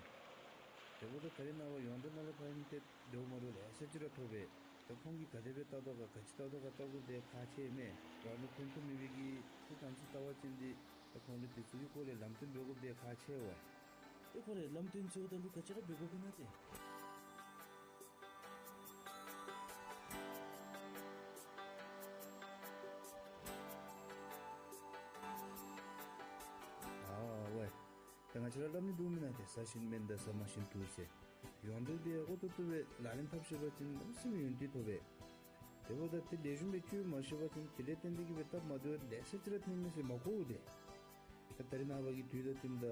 དེ་འབདཝ་ད་ད་རེས་ནངས་པ་ཡོངས་འབྲེལ་ནང་ལས་ཕར་ཨིན་ཏེ་འདྲཝ་མ་འདྲཝ་ལེ་ཤ་ཅིག་ར་ཐོབ་པས། ད་ཁོང་གིས་ག་དེ་སྦེ་བལྟ་དོ་ག་ག་ཅི་བལྟ་དོ་ག་བལྟ་དགོཔ་འདི་ཁག་ཆེ་མས། རང་ལུ་ཕན་ཐོགས་མེད་པའི་གི་ཚུལ་ག་ཅི་བལྟ་བ་ཅིན་འདི་ད་ཁོང་ལུ་དེ་ཚུ་གི་སྐོར་ལས་ལམ་སྟོན་འབད་དགོཔ་འདི་ཁག་ཆེ་བས། ཨེ་ཁོ་རེ་ལམ་སྟོན་ཟེརཝ་ད་ལུ་ག་ཅི་ར་འབད་དགོཔ་ཨིན་ན་ཏེ། ཨ་ཝེ། ད་ང་བཅས་ར་སླབ་ནི་འདུག་མེན་ན་ཏེ་ཟ་ཞིནམ་མེ་མདའ་ཟ་མ་ཞིནམ་དུག་ཟེར། ཡོངས་འབྲེལ་འདི་ཨོ་ཏོག་ཏོ་སྦེ་ལག་ལེན་འཐབ་ཤེས་པ་ཅིན་གནམ་མེད་ས་མེད་ཡོན་ཏན་ཐོབ་པས། དེ་འབདཝ་ད་ཏེ་ལེགས་ཤོམ་སྦེ་བཅོས་མ་ཤེས་པ་ཅིན་དེ་ལས་བརྟེན་ཏེ་གིས་སྦེ་སྟབས་མ་བདེཝ་ལེ་ཤ་ཅིག་ར་ཐོན་མས་ཟེར་མ་གོ་འོང་ཏེ། ད་ད་རེས་ནངས་པ་གི་དུས་དང་བསྟུནམ་ད་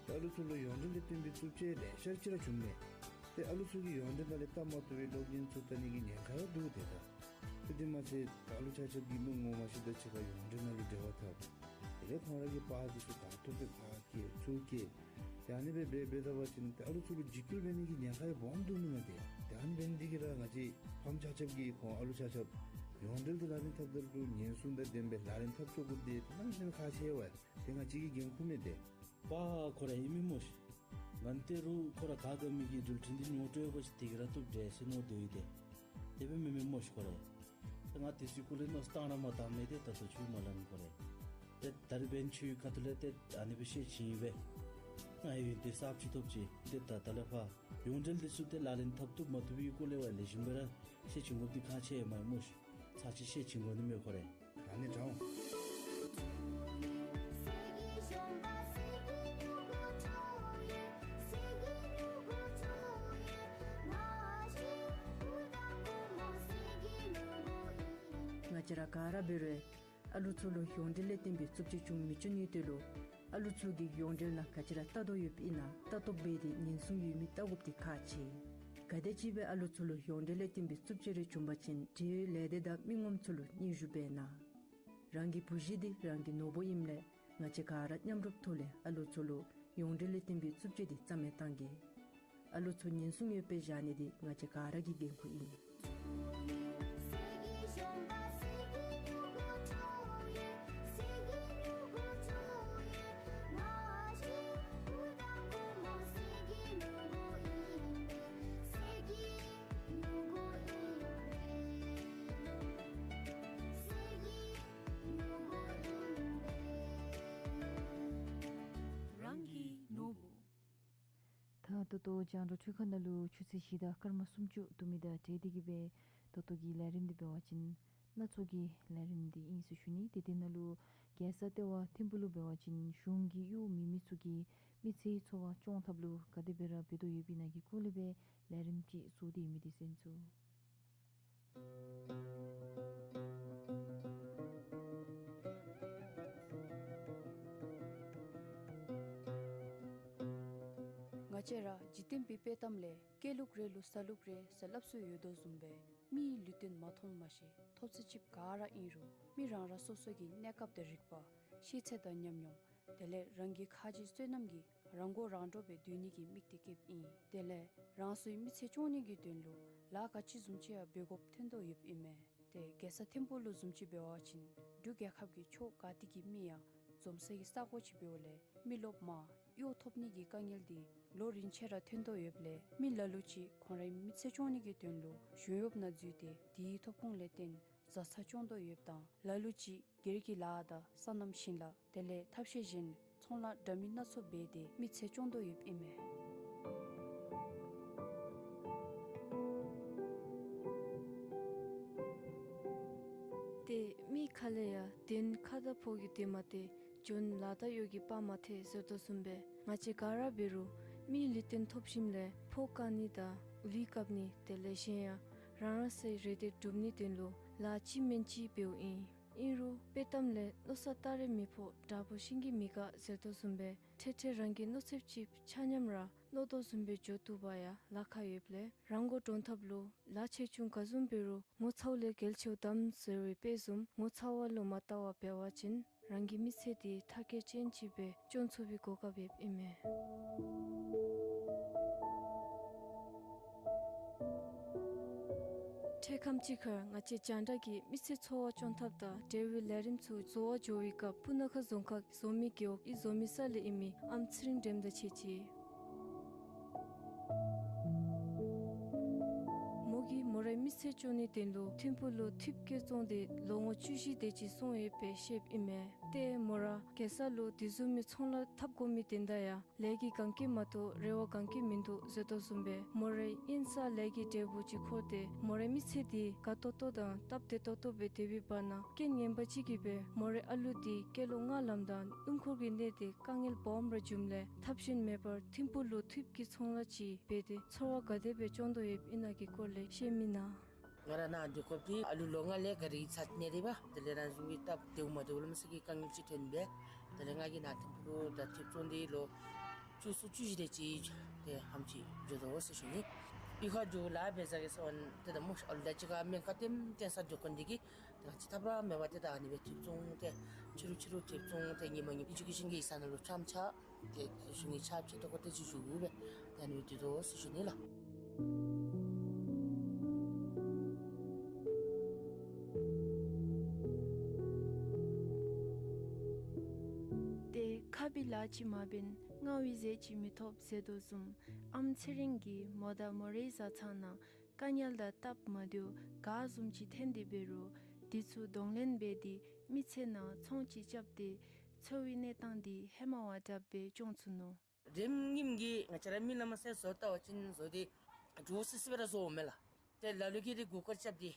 ད་ཨ་ལུ་ཚུ་ལུ་ཡོངས་འབྲེལ་ལས་བརྟེན་པའི་རྩུབ་སྤྱོད་ལེ་ཤ་ཅིག་ར་བྱུངམ་མས། ཏེ་ཨ་ལུ་ཚུ་གིས་ཡོངས་འབྲེལ་ནང་ལས་བལྟ་མ་བཏུབ་པའི་གློག་བརྙན་ཚུ་བལྟ་ནི་གི་ཉེན་ཁ་ཡང་འདུག་ཏེ་ད། ཏེ་དེ་མ་ཚད་ད་ཨ་ལུ་ཆ་ཁྱབ་ཀྱིས་མི་ངོ་མ་ཤེས་དང་གཅིག་ཁར་ཡོངས་འབྲེལ་ནང་ལུ་འབྲེལ་བ་འཐབ། དེ་ལས་ཁོང་ར་གི་པར་འདི་ཚུ་ག་ཐོབ་སྦེ་ཕར་བསྐྱལ་ཚུར་བསྐྱལ། ཏེ་ཨ་ནི་སྦེ་འབད་འབད་ད་པ་ཅིན་ཏེ་ཨ་ལུ་ཚུ་ལུ་འཇིགས་སྐུལ་འབད་ནི་གི་ཉེན་ཁ་ཡང་སྦོམ་འདུག་མེན་ན་ཏེ། ཏེ་ཨ་ནི་འབད་ནི་འདི་གིས་ར་ང་བཅས་ཕམ་ཆ་ཁྱབ་ཀྱིས་ཁོང་ཨ་ལུ་ཆ་ཁྱབ་ཡོངས་འབྲེལ་འདི་ལག་ལེན་འཐབ་ད་ལུ་ཉེན་སྲུང་དང་ལྡནམ་སྦེ་ལག་ལེན་འཐབ་ཚུགས་དགོཔ་འདི་གནམ་མེད་ས་མེད་ཁག་ཆེ་བས། ཏེ་ང་བཅས་ཀྱིས་འགན་ཁུར་མི་འདི་པ་ཁོ་ར་ཨིན་མས་སྨོ་ཤིག། ང་ཏེ་རུང་ཁོ་ར་ག་ག་མི་གིས་འགྲུལ་འཕྲིན་འདི་ཉོ་སྤྲོད་པ་ཅིན་དེ་གིས་ར་བཏུབ་འདྲས་ཟེར་མནོ་སྡོད་ཡི་ཏེ། དེ་སྦེ་མེན་མས་སྨོ་ཤིག་ཁོ་ར། ཏེ་ང་དེ་ཚུ་གུ་ལས་མནོ་བསམ་བཏང་ར་མ་བཏངམ་མས་ཏེ་ད་ལྟོ་ཁྱོད་མ་སླབ་ནི་ཁོ་ར། ཏེ་ད་རིས་འབདན་ཁྱོད་ཁ་ཐུག་ལས་ཏེ་ཨ་ནི་སྦེ་ཤེས་བྱིན་ཡི་སྦེ། ང་ཡང་ཏེ་གསརཔ་ཅིག་ཐོབ་ཅི། ཏེ་ད་ད་ལས་ཕར་ཡོངས་འབྲེལ་འདི་ཚུ་ཏེ་ལག་ལེན་འཐབ་བཏུབ་མ་བཏུབ་པའི་སྐོར་ལས་ཕར་ལེགས་ཤོམ་སྦེ་ར་ཤེས་བྱིན་དགོཔ་འདི་ཁག་ཆེ་མས་སྨོ་ཤིག། ཚར་གཅིག་ཤེས་བྱིན་དགོ་ནི་མས་ཁོ་ར། ཨ་ནི་དྲག་འོང་། ང་བཅས་ར་ག་ར་འབད་རུང་ཨ་ལུ་ཚུ་ལུ་ཡོངས་འབྲེལ་ལས་བརྟེན་པའི་རྩུབ་སྤྱོད་བྱུང་མི་བྱུང་ནི་དེ་ལུ་ཨ་ལུ་ཚུ་གིས་ཡོངས་འབྲེལ་ནང་ག་ཅི་ར་ལྟ་དོ་ཡོདཔ་ཨིན་ན་ལྟ་རྟོག་འབད་དེ་ཉེན་སྲུང་ཡོད་མི་བལྟ་དགོཔ་འདི་ཁག་ཆེ། ག་དེམ་ཅིག་སྦེ་ཨ་ལུ་ཚུ་ལུ་ཡོངས་འབྲེལ་ལས་བརྟེན་པའི་རྩུབ་སྤྱོད་རེ་བྱུང་པ་ཅིན་འབྲེལ་ཡོད་ལས་སྡེ་དང་མི་ངོམ་ཚུ་ལུ་སྙན་ཞུ་འབད་གནང་། རང་གི་བུ་གཞི་འདི་རང་གི་ནོར་བུ་ཨིནམ་ལས་ང་བཅས་ག་ར་མཉམ་རུབ་ཐོག་ལས་ཨ་ལུ་ཚུ་ལུ་ཡོངས་འབྲེལ་ལས་བརྟེན་པའི་རྩུབ་སྤྱོད་འདི་རྩ་མེད་བཏང་གེ། ཨ་ལུ་ཚུ་ཉེན་སྲུང་ཡོདཔ་སྦེ་བཞག་ནི་འདི་ང་བཅས་ག་ར་གི་འགན་ཁུར་ཨིན། རང་གི་ནོར་བུ། ད་ད་ལྟོ་རྒྱང་བསྒྲགས་འཕྲུལ་ཁང་ནང་ལུ་ཆུ་ཚོད་བཞི་དང་སྐར་མ་སུམ་ཅུ་འདུག་མི་དང་འབྲེལ་ཏེ་གིས་སྦེ་ད་ལྟོ་གི་ལས་རིམ་འདི་འབད་བ་ཅིན་སྣ་ཚོགས་ཀྱི་ལས་རིམ་འདི་ཨིན་ཟེར་ཞུ་ནི། ཏེ་དེ་ནང་ལུ་རྒྱལ་ས་ལྟེ་བ་ཐིམ་ཕུག་ལུ་འབད་བ་ཅིན་གཞུང་གི་གཡོག་མེད་མི་ཚུ་གིས་མི་ཚེའི་འཚོ་བ་སྐྱོང་ཐབས་ལུ་ག་དེ་སྦེ་ར་འབད་དོ་ཡོདཔ་ཨིན་ན་གི་སྐོར་ལས་སྦེ་ལས་རིམ་ཅིག་བཟོ་སྟེ་ཡོད་མི་འདི་གསན་ཚུགས། ཅེ་ར་འཇིག་རྟེན་པའི་དཔེ་གཏམ་ལས་སྐད་ལུགས་རེ་ལུ་ས་ལུགས་རེ་ཟེར་སླབ་སྲོལ་ཡོད་དོ་བཟུམ་སྦེ་མིའི་ལུས་རྟེན་མ་མཐོང་མ་ཤེས་ཐོབ་ཚད་ཅིག་ག་ར་ཨིན་རུང་མི་རང་རང་སོ་སོ་གི་གནས་སྐབས་དང་རིག་པ་ཤེས་ཚད་དང་ཉམས་མྱོང་དེ་ལས་རང་གི་ཁ་རྗེ་བསོད་ནམས་ཀྱིས་རང་མགོ་རང་འདྲོངས་སྦེ་སྡོད་ནི་གི་དམིགས་གཏད་བསྐྱེདཔ་ཨིན། དེ་ལས་རང་སོའི་མི་ཚེ་སྐྱོང་ནི་གི་དོན་ལུ་ལཱ་ག་ཅི་བཟུམ་ཅིག་ཡང་འབད་དགོཔ་ཐོན་དོ་ཡོདཔ་ཨིན་མས། ཏེ་རྒྱལ་ས་ཐིམ་ཕུག་ལུ་བཟུམ་ཅིག་འབད་བ་ཅིན་འབྲུག་རྒྱལ་ཁབ་ཀྱི་ཕྱོགས་ག་ཏེ་གི་མི་ཡང་འཛོམས་ས་གི་ས་གོ་ཅིག་འབདཝ་ལས་མི་རློབས་མང་གཡོག་ཐོབ་ནི་གི་དཀའ་ངལ་འདི་ལོ་རིམ་ཆད་ར་ཐོན་དོ་ཡོདཔ་ལས་མི་ལ་ལུ་ཅིག་ཁོང་རའི་མི་ཚེ་སྐྱོང་ནི་གི་དོན་ལུ་གཞུང་གཡོགཔ་ནང་འཛུལ་ཏེ་དེའི་ཐོབ་ཁུངས་ལས་བརྟེན་བཟའ་ཚང་སྐྱོང་དོ་ཡོདཔ་དང་ལ་ལུ་ཅིག་སྒེར་གྱི་ལཱ་དང་སོ་ནམ་ཞིང་ལཱ་དེ་ལས་ཐབས་ཤེས་གཞན་ཚོང་ལཱ་འདྲ་མིན་སྣ་ཚོགས་འབད་དེ་མི་ཚེ་སྐྱོང་དོ་ཡོདཔ་ཨིན་མས། ཏེ་མི་ཁ་ལས་ཡང་གདན་ཁ་དང་ཕོ་གི་དེ་མ་ཏེ་འཇོན་ལ་དང་གཡོག་གི་དཔའ་མ་ཐེག་ཟེར་དོ་བཟུམ་སྦེ་ང་བཅས་ག་ར་འབད་རུང་མིའི་ལུས་རྟེན་ཐོབ་ཞིནམ་ལས་ཕོ་བཀག་ནི་དང་ལུས་བཀབ་ནི་དེ་ལས་གཞན་ཡང་རང་རང་སོའི་རེ་འདོད་སྒྲུབ་ནི་དོན་ལུ་ལཱ་ཅིག་མེན་ཅིག་འབདཝ་ཨིན། ཨིན་རུང་དཔེ་གཏམ་ལས་མནོ་ས་སྟ་རེ་མི་ཕོག་དྲག་པོ་ཤིང་གིས་མི་འགག་ཟེར་དོ་བཟུམ་སྦེ་ཐེངས་ཐེངས་རང་གི་མནོ་ཚབ་ཅིག་ཆ་མཉམ་ར་མནོ་དོ་བཟུམ་སྦེ་འགྱོ་བཏུབ་པར་ཡང་ལཱ་ཁག་ཡོདཔ་ལས་རང་མགོ་འདྲོངས་ཐབས་ལུ་ལཱ་ཆེ་ཆུང་ག་བཟུམ་འབད་རུང་ངོ་ཚཝ་ལས་གལ་ཆེཝ་དམ་ཟེར་བའི་དཔེ་བཟུམ་ངོ་ཚཝ་ལུ་མ་བལྟ་བར་འབད་བ་ཅིན་རང་གི་མི་ཚེ་འདི་མཐར་འཁྱོལ་ཅན་ཅིག་སྦེ་སྐྱོང་ཚུགས་པའི་གོ་སྐབས་ཡོདཔ་ཨིན་མས། འཕྲལ་ཁམས་ཅིག་ཁར་ང་བཅས་རྒྱང་བསྒྲགས་ཀྱི་མི་ཚེ་འཚོ་བ་སྐྱོང་ཐབས་དང་འབྲེལ་བའི་ལས་རིམ་ཚུ་བཟོ་བར་འགྱོ་བའི་སྐབས་སྤུ་ན་ཁ་རྫོང་ཁག་གི་བཟོ་མི་རྒེད་འོག་གི་བཟོ་མི་ས་ལས་ཨིན་མི་ཨམ་ཚེ་རིང་སྒྲོལམ་དང་ཕྱད་ཅི། མོ་གིས་མོ་རའི་མི་ཚེ་སྐྱོང་ནིའི་དོན་ལུ་ཐིམ་ཕུག་ལུ་ཐིབས་སྐྱེལ་བཙོངས་ཏེ་ལོ་ངོ་བཅུ་བཞི་དེ་ཅིག་སོང་ཡོད་པའི་བཤདཔ་ཨིན་མས། ཏེ་མོ་ར་རྒྱལ་ས་ལུ་དེ་བཟུམ་མའི་ཚོང་ལཱ་འཐབ་དགོ་མི་དོན་དག་ཡང་ལས་ཀྱི་གན་རྐྱལ་མ་གཏོགས་རེ་བ་གན་རྐྱལ་མིན་འདུག་ཟེར་དོ་བཟུམ་སྦེ་མོ་རའི་དབེན་ས་ལས་ཀྱི་འབྲས་བུ་ཅིག་འཁོར་ཏེ་མོ་རའི་མི་ཚེ་འདི་དགའ་ཏོག་ཏོ་དང་སྟབས་བདེ་ཏོག་ཏོ་སྦེ་སྡོད་པའི་བར་ན་རྐྱེན་ངན་པ་ཅིག་གིས་སྦེ་མོ་རའི་ཨ་ལུ་འདི་སྐྱེས་ལོ་ལྔ་ལམ་དང་སྣུམ་འཁོར་གྱིས་གནས་ཏེ་དཀའ་ངལ་སྦོམ་ར་བྱུངམ་ལས་ཐབས་གཞན་མེད་པར་ཐིམ་ཕུག་ལུ་ཐིབས་ཀྱི་ཚོང་ལཱ་ཅིག་འབད་དེ་འཚོ་བ་ག་དེ་སྦེ་སྐྱོང་དོ་ཡོདཔ་ཨིན་ན་གི་སྐོར་ལས་བཤད་མི་གནང་། ང་ར་ནཱ་འདི་ཁོབ་འདི་ཨ་ལུ་ལོ་ལྔ་ལས་ག་རི་ཚ་ནི་རེ་བ། དེ་ལས་རང་བཞིན་གྱི་སྟབས་བདེཝ་མ་བདེཝ་ལམ་སེང་གི་དཀའ་ངལ་ཅིག་ཐོན་པས། དེ་ལས་ང་གིས་ནཱ་ཐིམ་ཕུག་ལུ་ད་ཐིབས་བཙོང་འདི་ལོ་བཅུ་གསུམ་བཅུ་བཞི་དེ་ཅིག་ཏེ་ཧེམ་ཅིག་འགྱོ་དོ་ཟེར་ཞུ་ནི། གཡུས་ཁར་འགྱོ་ལཱ་འབད་ས་གི་ས་བོན་ཏེ་ད་མོ་ཨ་ལུ་ད་ཅི་ག་སྨན་ཁང་ལྟེམ་བསྟེན་ས་འགྱོ་དགོ་ནི་དེ་གིས་ཏེ་ང་བཅས་ཐབས་ར་མེད་པར་ཏེ་ད་ཨ་ནི་སྦེ་ཐིབས་བཙོང་ཏེ་ཕྱི་རུ་ཕྱི་རུ་ཐིབས་བཙོང་ཏེ་ཉིནམ་ཉིནམ་ཨི་ཇུ་ཀེ་ཤཱན་གྱི་ས་ནང་ལུ་ཁྲམ་ཆག་ཏེ་གཞུང་གི་ཕྱག་ཕྱི་ཐོག་ཁར་ཏེ་ཅིག་བཞུགས་སྦེ་ཏེ་ཨ་ནི་སྡོད་དོ་ཟེར་ཞུ་ནི་ལགས། ཏེ་ཁ་སྦེ་ལཱ་ཅིག་མ་འབད་ན་རྔ་བའི་ཟས་ཅིག་མི་ཐོབ་ཟེར་དོ་བཟུམ་ཨམ་ཚེ་རིང་གིས་མོ་དང་མོ་རའི་བཟའ་ཚང་ནང་དཀའ་ངལ་དང་སྟབས་མ་བདེཝ་ག་བཟུམ་ཅིག་ཐོན་ཏེ་འབད་རུང་དེ་ཚུ་གདོང་ལེན་འབད་དེ་མི་ཚེ་ནང་ཚོང་ཅིག་རྐྱབ་སྟེ་འཚོ་བའི་གནས་སྟངས་འདི་ཧེ་མ་བ་དྲགཔ་སྦེ་སྐྱོང་ཚུགས་ནུག། རིམ་གྱིས་ང་བཅས་ར་མི་ལ་མ་ཟད་བཟོ་བལྟ་བ་ཅིན་བཟོ་འདི་འདྲོག་སི་སི་སྦེ་ར་བཟོཝ་མས་ལགས། ཏེ་ལ་ལུ་གིས་འདི་མགུ་སྐོར་རྐྱབ་སྟེ་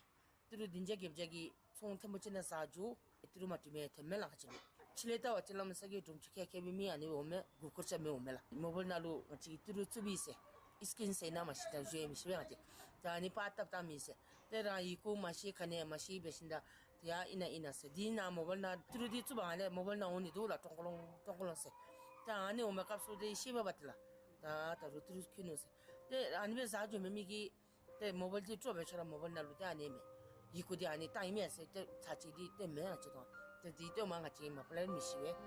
ཏི་རུ་བདུན་བརྒྱ་བརྒྱད་བརྒྱ་གི་ཚོང་ཐེངས་མ་གཅིག་ནང་བཟའ་འགྱོ། ཏི་རུ་མ་བཏུབ་མི་ཐོནམ་མས་ལགས། ང་བཅས་ཕྱི་ལས་བལྟ་བ་ཅིན་ལམ་སེང་གི་དྲུང་ཆེ་ཁལ་ཁལ་སྦེ་མི་ཨ་ནི་འོང་མས། མགུ་སྐོར་རྐྱབ་མི་འོང་མས་ལགས། མོ་བཱའིལ་ནང་ལུ་ང་བཅས་ཀྱིས་ཏི་རུ་བཙུགས་ཡི་ཟེར་ཨིས་ཀིན་ཟེར་ཨིན་ན་མ་ཤེས། ད་ཞུ་ཡང་མི་ཤེས་པས་ང་བཅས། ད་ཨ་ནི་པར་བཏབ་བཏབ་མི་ཟེར། ཏེ་རང་ཡི་གུ་མ་ཤེས་ག་ནི་མ་ཤེས་འབད་ཞིནམ་ད་ཏེ་ཡ་ཨིན་ན་ཨིན་ན་ཟེར། འདི་ནང་མོ་བཱའིལ་ནང་ཏི་རུ་འདི་བཙུགས་པ་ལས་མོ་བཱའིལ་ནང་འོང་ནི་འདུག་ལགས། ཀྲོང་ཀྲོང་ཀྲོང་ཀྲོང་ཟེར། ད་ཨ་ནི་འོང་མི་སྐབས་སུ་ཏེ་ཤེས་པས་པ་ཏེ་ལགས། ད་ད་རུང་ཏི་རུ་ཁྱོད་ནུག་ཟེར། ཏེ་ཨ་ནི་སྦེ་བཟའ་འགྱོ་མི་མི་གིས་ཏེ་མོ་བཱའིལ་འདི་སྤྲོད་འབད་ཆོག་ར་མོ་བཱའིལ་ནང་ལུ་ཏེ་ཨ་ནི་མས། ཡི་གུ་འདི་ཨ་ནི་བཏང་ཡི་མས་ཟེར་ཏེ་ཚར་གཅིག་འདི་སྟོནམ་མས་ང་བཅས་དང་། ཏེ་འདི་སྟོནམ་ང་བཅས་མ་པ་ལས་མི་ཤེས་པས།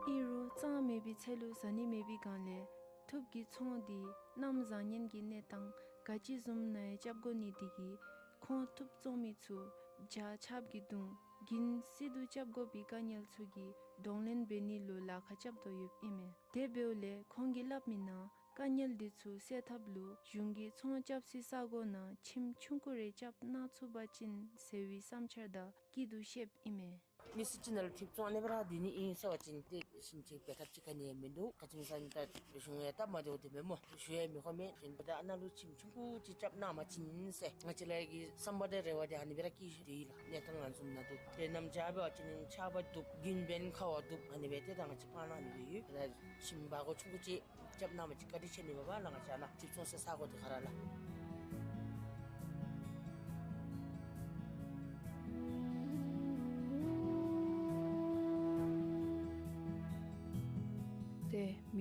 ཨིན་རུང་གཙང་མེད་པའི་ཚལ་ལུ་བཟའ་ནི་མེད་པའི་སྒང་ལས་ཐིབས་ཀྱི་ཚོང་འདི་གནམ་བཟང་ངན་གྱི་གནས་སྟངས་ག་ཅི་བཟུམ་ནང་ཡང་རྐྱབ་དགོ་ནི་དེ་གིས་ཁོང་ཐིབས་བཙོང་མི་ཚུ་བྱ་ཆརཔ་གིས་བརྡུང་གིན་སི་ཏུ་རྐྱབ་དགོ་པའི་དཀའ་ངལ་ཚུ་གི་གདོང་ལེན་འབད་ནི་ལུ་ལཱ་ཁག་རྐྱབ་དོ་ཡོདཔ་ཨིན་མས། དེ་འབདཝ་ལས་ཁོང་གིས་སླབ་མི་ནང་དཀའ་ངལ་འདི་ཚུ་སེལ་ཐབས་ལུ་གཞུང་གིས་ཚོང་རྐྱབ་སའི་ས་གོ་ནང་ཁྱིམ་ཆུང་ཀུ་རེ་རྐྱབ་གནང་ཚུགས་པ་ཅིན་ཟེར་བའི་བསམ་འཆར་དང་སྐྱིད་སྡུག་བཤདཔ་ཨིན་མས། མི་སེར་ཅིག་ནང་ལུ་ཐིབས་བཙོང་ཨ་ནི་སྦེ་ར་སྡོད་ནི་ཨིན་ཟེར་བ་ཅིན་ཏེ་ཞིམ་ཅིག་འབད་ཐབས་ཅིག་ག་ནི་ཡང་མིན་འདུག། ག་ཅི་སྨོ་ཟེར་བ་ཅིན་ད་གཞུང་ཡང་སྟབས་མ་བདེཝ་འདི་མེན་སྨོ། ཞུ་ཡང་མི་ཁོམ་མས། ཏེ་ད་ཨ་ནཱ་ལུ་ཁྱིམ་ཆུང་ཀུ་ཅིག་རྐྱབ་གནང་བ་ཅིན་ཟེར་ང་བཅས་ར་གི་བསམ་པ་དང་རེ་བ་འདི་ཨ་ནི་སྦེ་ར་བསྐྱེད་དེ་ཡོད་ལགས། གནས་སྟངས་ཨ་ནི་བཟུམ་ནང་འདུག། ཏེ་གནམ་བྱཱར་འབད་བ་ཅིན་ཆརཔ་འདུག། དགུན་འབདན་ཁ་བ་འདུག། ཨ་ནི་སྦེ་ཏེ་ད་ང་བཅས་སྤང་ནང་ཨ་ནི་སྦེ་ཡོད། ཏེ་ད་ཁྱིམ་བག་སྒོ་ཆུང་ཀུ་ཅིག་རྐྱབ་གནང་བ་ཅིན་བཀའ་དྲིན་ཆེ་ནི་མས་པ་ལགས། ང་བཅས་ནཱ་ཐིབས་བཙོང་སའི་ས་གོ་འདི་ཁར་ར་ལགས།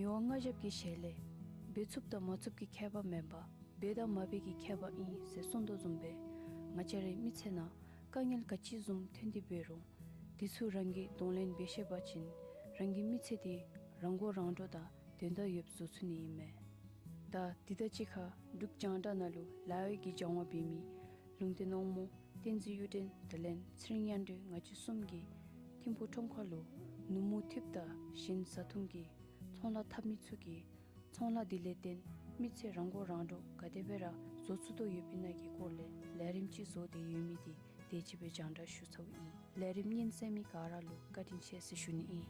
མི་དབང་མངའ་ཞབས་ཀྱི་ཞལ་ལས་འབད་ཚུགསཔ་དང་མ་ཚུགསཔ་ཀྱི་ཁྱད་པར་མེན་པར་འབད་དང་མ་འབད་ཀྱི་ཁྱད་པར་ཨིན་ཟེར་གསུངས་དོ་བཟུམ་སྦེ་ང་བཅས་རའི་མི་ཚེ་ནང་དཀའ་ངལ་ག་ཅི་བཟུམ་ཐོན་ཏེ་འབད་རུང་དེ་ཚུ་རང་གིས་གདོང་ལེན་འབད་ཤེས་པ་ཅིན་རང་གི་མི་ཚེ་དེ་རང་མགོ་རང་འདྲོངས་དང་དོན་དག་ཡོདཔ་བཟོ་ཚུགས་ནི་ཨིན་མས། ད་དེ་དང་གཅིག་ཁར་འབྲུག་རྒྱང་བསྒྲགས་ནང་ལུ་ལཱ་གཡོག་གི་སྦྱང་བ་འབད་མི་ལུང་བསྟན་དབང་མོ་བསྟན་འཛིན་གཡུ་སྒྲོན་དེ་ལས་ཚེ་རིང་དབྱངས་སྒྲོན་ང་བཅས་གསུམ་གྱིས་ཐིམ་ཕུག་ཁྲོམ་ཁ་ལུ་ནུབ་མོ་འཐིབས་དང་ཞིང་བཟའ་འཐུང་གི་ཚོང་ལཱ་འཐབ་མི་ཚུ་གིས་ཚོང་ལཱ་དེ་ལས་བརྟེན་མི་ཚེ་རང་མགོ་རང་འདྲོངས་ག་དེ་སྦེ་ར་བཟོ་ཚུགས་དོ་ཡོདཔ་ཨིན་ན་གི་སྐོར་ལས་ལས་རིམ་ཅིག་བཟོ་སྟེ་ཡོད་མི་དེ་དེ་ཅིག་སྦེ་རྒྱང་བསྒྲགས་ཞུ་ཚརཝ་ཨིན། ལས་རིམ་ཉན་གསན་མི་ག་ར་ལུ་བཀའ་དྲིན་ཆེ་ཟེར་ཞུ་ནི་ཨིན།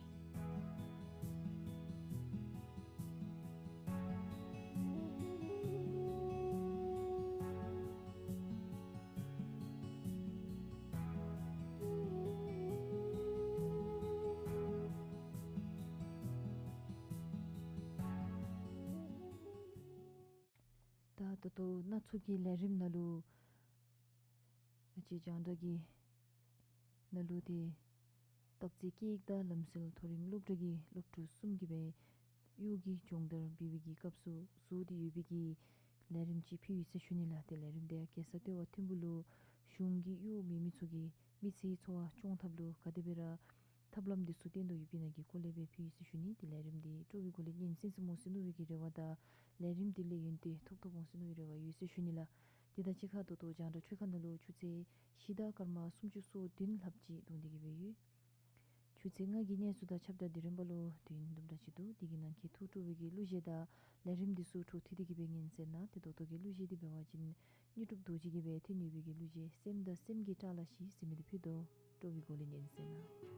ད་ད་ལྟོ་སྣ་ཚོགས་ཀྱི་ལས་རིམ་ནང་ལུ་ང་བཅས་རྒྱང་བསྒྲགས་ཀྱི་ནང་ལུ་ཏེ་སྟག་རྩེ་སྐད་ཡིག་དང་ལམ་སྲོལ་མཐོ་རིམ་སློབ་གྲྭ་གི་སློབ་ཕྲུག་གསུམ་གྱིས་སྦེ་གཡོག་གི་སྦྱོང་བརྡར་འབད་བའི་གི་སྐབས་སུ་བཟོ་སྟེ་ཡོད་པའི་གི་ལས་རིམ་ཅིག་ཕུལ་ཡི་ཟེར་ཞུ་ནི་ལགས། ཏེ་ལས་རིམ་དེ་རྒྱལ་ས་ལྟེ་བ་ཐིམ་ཕུག་ལུ་གཞུང་གི་གཡོག་མེད་མི་ཚུ་གིས་མི་ཚེའི་འཚོ་བ་སྐྱོང་ཐབས་ལུ་ག་དེ་སྦེ་ར་ཐབས་ལམ་འདི་ཚུ་བསྟེན་དོ་ཡོདཔ་ཨིན་ན་གི་སྐོར་ལས་སྦེ་ཕུལ་ཡི་ཟེར་ཞུ་ནི། ཏེ་ལས་རིམ་འདི་སྤྲོ་བའི་སྒོ་ལས་ཉན་གསན་གསན་འོང་ཟེར་མནོ་བའི་གི་རེ་བ་དང་ལས་རིམ་འདི་ལས་ཡོན་ཏན་ཐོབ་ཐོབ་འོང་ཟེར་མནོ་བའི་རེ་བ་ཡོད་ཟེར་ཞུ་ནི་ལགས། དེ་དང་གཅིག་ཁར་ད་ལྟོ་རྒྱང་བསྒྲགས་འཕྲུལ་ཁང་ནང་ལུ་ཆུ་ཚོད་བཞི་དང་སྐར་མ་སུམ་ཅུ་སོ་བདུན་ལྷགཔ་ཅིག་འགྱོ་སྟེ་གི་སྦེ་ཡོད། ཆུ་ཚོད་ལྔ་གི་གནས་ཚུལ་དང་ཁྱབ་བསྒྲགས་དེ་རིམ་པ་ལུ་དུས་ཡུན་དུམ་གྲ་ཅིག་འདུག། དེ་གི་ནང་འཁོད་ཐུགས་སྤྲོ་བའི་གི་གླུ་གཞས་དང་ལས་རིམ་འདི་ཚུ་འཕྲོ་མཐུད་དེ་གི་སྦེ་ཉན་གསན་གནང་། ཏེ་ད་ལྟོ་གི་གླུ་གཞས་འདི་འབད་བ་ཅིན་དངོས་གྲུབ་རྡོ་རྗེ་གིས་སྦེ་འཐེན་ཡོད་པའི་གི་གླུ་གཞས་སེམས་དང་སེམས་ཀྱི་དགྲ་ལྷ་ཞི་ཟེར་མི་འདི་ཕུལ་དོ། སྤྲོ་བའི་སྒོ་ལས་ཉན་གསན་གནང་།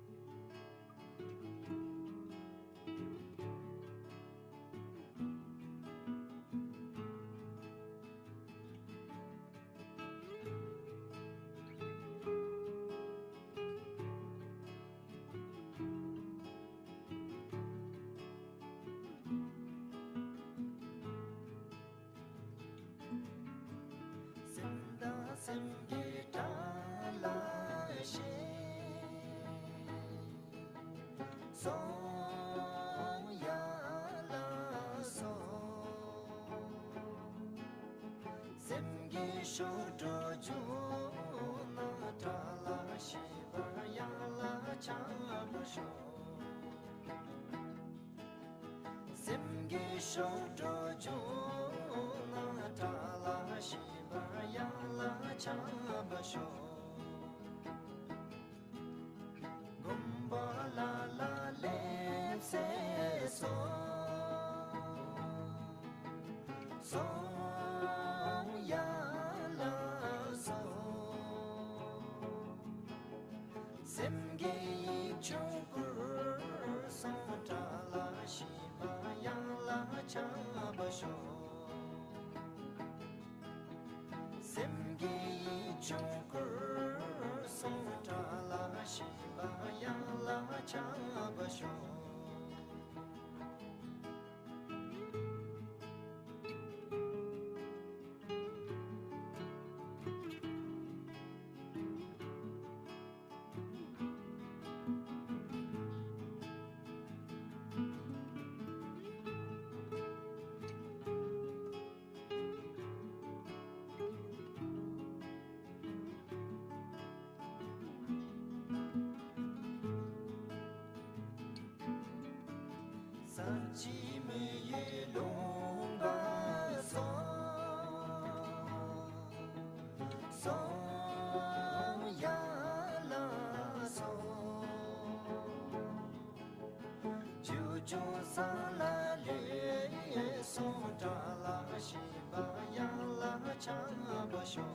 སེམས་དང་སེམས་ཀྱི་དགྲ་ལྷ་ཞི་སོང་ཡ་ལ་སོ། སེམས་ཀྱི་ཤོ་དྲོ་བྱུང་ན་དགྲ་ལྷ་ཞི་བ་ཡ་ལ་ཆ་མ་ཤོ། སེམས་ཀྱི་ཤོ་དྲོ་བྱུང་ན་དགྲ་ལྷ་ཞི་བ་ཡ་ལ་ཆ་མ་ཤོ། དགོན་པ་ལ་ལ་ལེབ་སེ་སོ། སོང་ཡ་ལ་སོ། སེམས་ཀྱི་ཡིག་ཆུང་བསྐུར་སོང་དགྲ་ལྷ་ཞི་བ་ཡ་ལ་ཆ་མ་ཤོ། སེམས་ཀྱི་ཡིག་ཆུང་བསྐུར་སོང་དགྲ་ལྷ་ཞི་བ་ཡ་ལ་ཆ་མ་ཤོ། ས་གཅིག་མི་ཡི་ལུང་པ་སོ། སོང་ཡ་ལ་སོ། རྒྱུ་ཆུང་ས་ལ་ལུས་སོང་དགྲ་ལྷ་ཞི་བ་ཡ་ལ་ཆ་མ་ཤོ།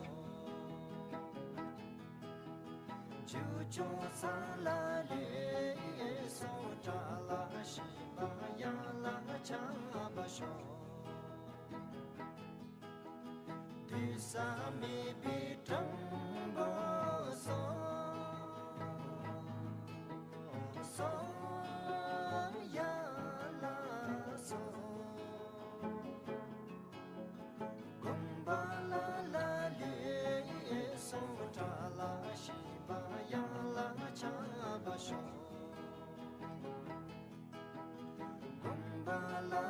རྒྱུ་ཆུང་ས་ལ་ལུས་སོང་དགྲ་ལྷ་ཞི་བ་ཡ་ལ་ཆ་མ་ཤོ། དུས་ས་མེད་པའི་གྲང་པོ་སོ། སོང་ཡ་ལ་སོ། དགོན་པ་ལ་ལ་ལུས་སོང་དགྲ་ལྷ་ཞི་བ་ཡ་ལ་ཆ་མ་ཤོ། དགོན་པ་ལ་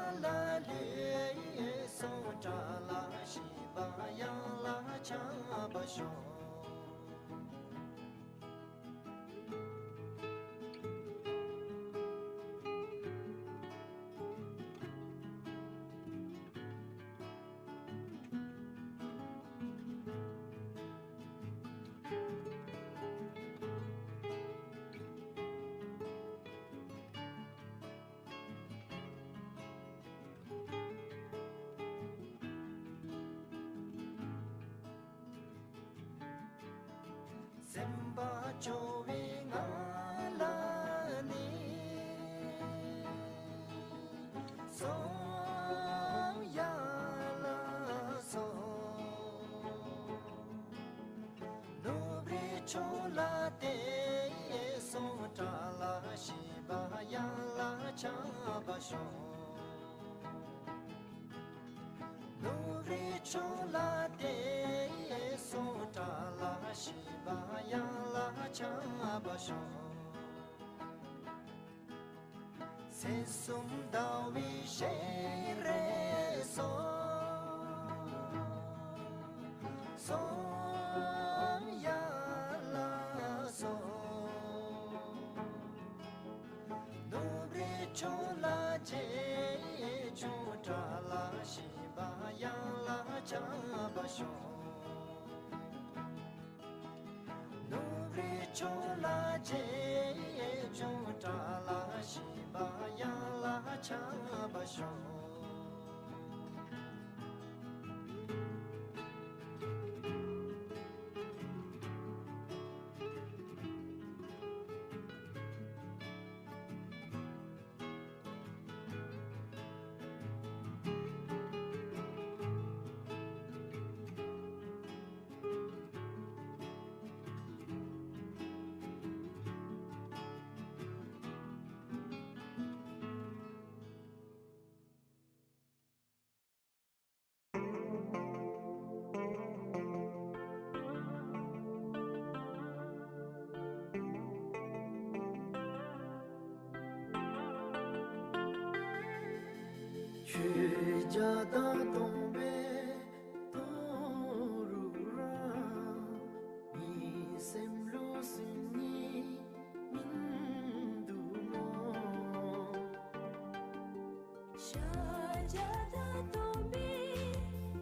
སེམས་དཔའ་སྐྱོ་བའི་ངང་ལས་ནི། སོང་ཡ་ལ་སོང་། ནུབ་རི་ཕྱོགས་ལ་བལྟས་སོང་། བྲག་ལ་ཞིག་པ་ཡར་ལ་ཆགས་པ་ཤོག། ནུབ་རི་ཕྱོགས་ལ་བལྟས་སོང་། བྲག་ལ་ཞིག་པ་ཡར་ལ་ཆགས་པ་ཤོག། སྲིད་གསུམ་ཟླ་བའི་ཞལ་རས་སོ། སོང་ཡ་ལ་སོང་། ནུབ་རི་ཕྱོགས་ལ་རྗེས་འཇུག། བྲག་ལ་ཞིག་པ་ཡར་ལ་ཆགས་པ་ཤོག། ནུབ་རི་ཕྱོགས་ལ་རྗེས་འཇུག། བྲག་ལ་ཞིག་པ་ཡར་ལ་ཆགས་པ་ཤོག། ཁྱོད་རྒྱ་དང་སྟོང་པའི་ཐོག་རུ་ར། ངེའི་སེམས་ལུ་སུ་ནི་མིན་འདུག་སྨོ། ཤར་རྒྱ་དང་སྟོང་པའི་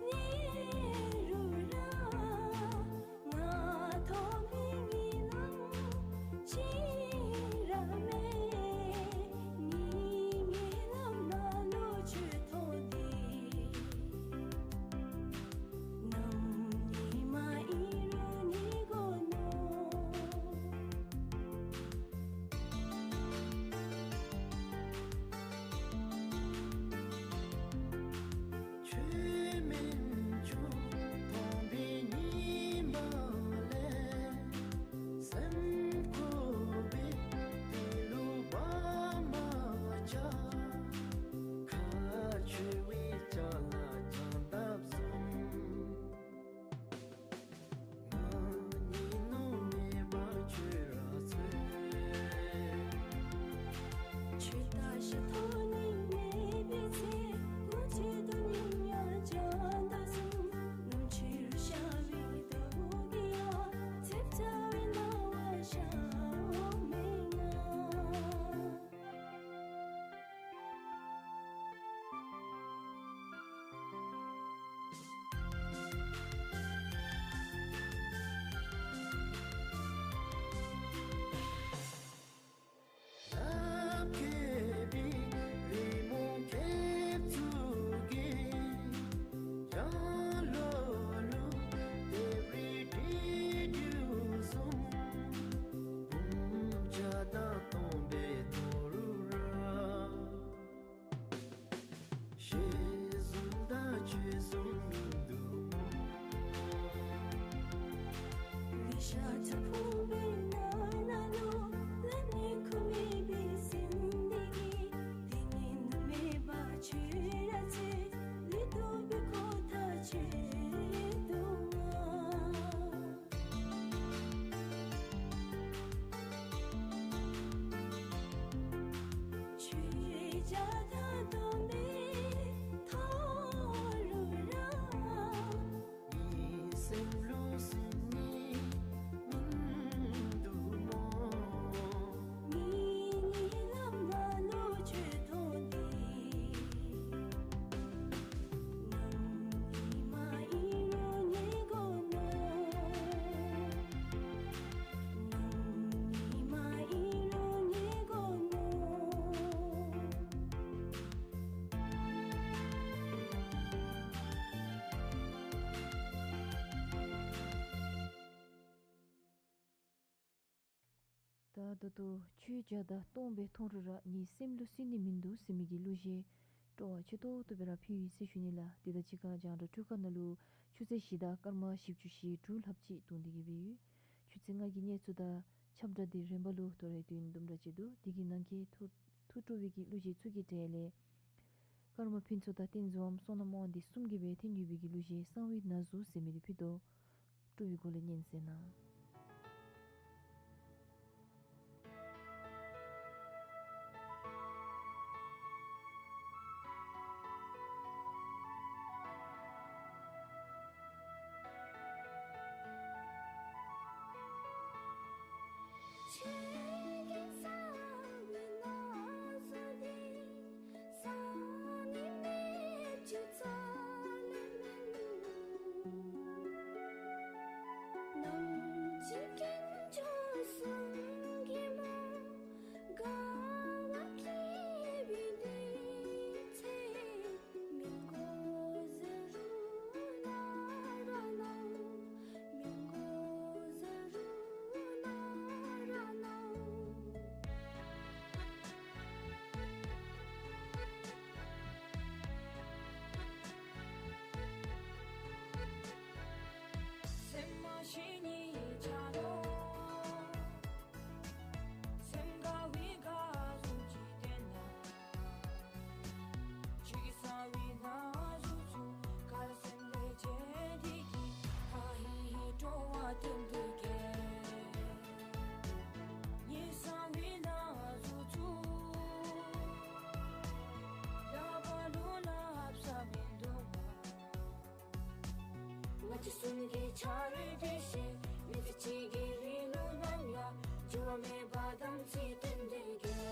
ཉིན་རུ་ར། ང་མཐོང་མི་གཉིད་ལམ་ཅིག་ར་མེད། ངེའི་གཉིད་ལམ་ནང་ལུ་ཁྱོད་མཐོང་སྟེ། ནམ་ཉི་མ་ཨིན་རུང་ཉལ་དགོ་མནོ། ཁྱོད་མིག་ཆུ་མཐོང་བའི་ཉིན་མ་ལས། སེམས་འཁོར་བའི་གཏིང་ལུ་བག་མ་ཆགས། ཁ་ཆུ་བའི་ཆ་ལ་ཆང་བཏབ་བཟུམ། ང་གཉིད་ནུབ་མེད་པར་ཁྱོད་ར་འཚོལ། ཁྱོད་ལྟ་ཞིག་མཐོང་ནི་མེད་པའི་ཚེ། ཀུན་གྱིས་དོ་མཉམ་ཡང་ཅང་ད་སོང་། ནམ་ཕྱེད་རུ་ཤར་བའི་ཟླཝ་འདི་ཡང་། ཚེབ་ཚ་བའི་སྣང་བ་ཤར་འོང་མེད་ང་། ལགཔ་བཀལ་བའི་རི་མོ་མཁལ་ཚུ་གིས། ཡར་ལོག་ལུ་ལྡེབས་རིས་བྲིས་དོ་བཟུམ། འབུམ་བརྒྱ་དང་སྟོང་པའི་ཐོག་རུ་ར། ཞལ་བཟུམ་དང་སྤྱན་བཟུམ་མིན་འདུག་སྨོ། ལུས་ཤ་ཕྲ་ཕུང་པའི་ནང་ན་ལུ། ལམ་ཉེ་ཁུག་མེད་པའི་སེམས་འདི་གིས། དེ་ཉིད་ནུབ་མེད་པར་ཁྱོད་ར་འཚོལ། ལུས་སྟོབས་པའི་ཁོ་ཐག་ཆོད་འདུག་ང་། ཁྱོད་རྒྱ་དང་སྟོང་པའི་ཐོག་རུ་ར། ངེའི་སེམས་ལུ་སུ་ནི་མིན་འདུག་སྨོ། ངེའི་གཉིད་ལམ་ནང་ལུ་ཁྱོད་མཐོང་སྟེ། ནམ་ཉི་མ་ཨིན་རུང་ཉལ་དགོ་མནོ། ནམ་ཉི་མ་ཨིན་རུང་ཉལ་དགོ་མནོ། ད་ད་ལྟོ་ཆུ་བྱ་དང་སྟོང་སྦེ་མཐོང་རུང་ར་ངེའི་སེམས་ལུ་སྲིད་ནི་མིན་འདུག་ཟེར་མི་གི་གླུ་གཞས་སྤྲོ་བ་ཆེ་ཏོག་ཏོ་སྦེ་ར་ཕུལ་ཡི་ཟེར་ཞུ་ནི་ལགས། དེ་དང་གཅིག་ཁར་རྒྱང་བསྒྲགས་འཕྲུལ་ཁང་ནང་ལུ་ཆུ་ཚོད་བཞི་དང་སྐར་མ་བཞི་བཅུ་ཞེ་དྲུག་ལྷགཔ་ཅིག་ཐོན་ཏེ་གི་སྦེ་ཡོད། ཆུ་ཚོད་ལྔ་གི་གནས་ཚུལ་དང་ཁྱབ་བསྒྲགས་འདི་རིམ་པ་ལུ་དོ་རུང་དུས་ཡུན་དུམ་གྲ་ཅིག་འདུག། དེ་གི་ནང་གི་ཐུགས་ཐུགས་སྤྲོ་བའི་གི་གླུ་གཞས་ཚུ་གི་གྲས་ལས་ཀརྨ་ཕུན་ཚོགས་དང་བསྟན་འཛིན་དབང་བསོད་ནམས་དབང་འདུས་གསུམ་གྱིས་སྦེ་འཐེན་ཡོད་པའི་གི་གླུ་གཞས་གསང་བའི་ན་ཟུག་ཟེར་མི་འདི་ཕུལ་དོ། སྤྲོ་བའི་སྒོ་ལས་ཉན་གསན་གནང་། ང་བཅས་གསུམ་གྱི་ཆ་རོགས་འདི་ཤེས། མི་ཚེ་གཅིག་གི་རིང་ལུ་ནམ་ཡང་འགྱུར་བ་མེད་པར་དམ་ཚིག་བསྟེན་ཏེ་གི།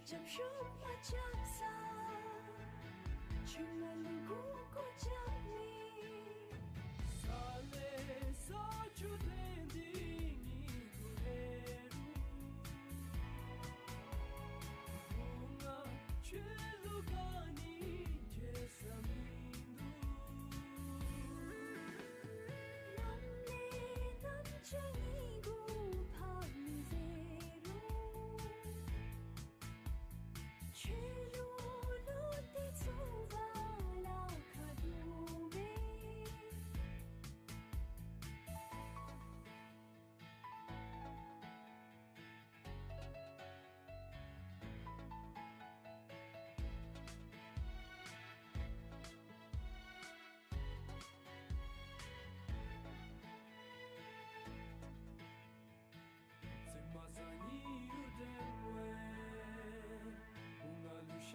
ལྕམ་ཤོ་མ་ལྕམ་ས། ཆུ་ང་ལུ་གུ་གུ་ལྕམ་མི། ས་ལེ་ས་ཆུ་ཐེན་ཏེ་ནི་གུ་རེ་རུ། བུ་ང་ཁྱོད་ལུ་ག་ནི་བརྗེད་ས་མིན་འདུག། ནམ་ལས་ནམ་ཅིག་ནི་གུ་ཕམ་ཟེར་རུང་། ཁྱོད་ལུ་ལུ་ཏེ་ཚུ་བ་ལ་ཁ་དུ་མེད། ཚེ་མ་ས་ནི་ཡུ་དེ་བེ། བུ་ང་ལུ་ཤ་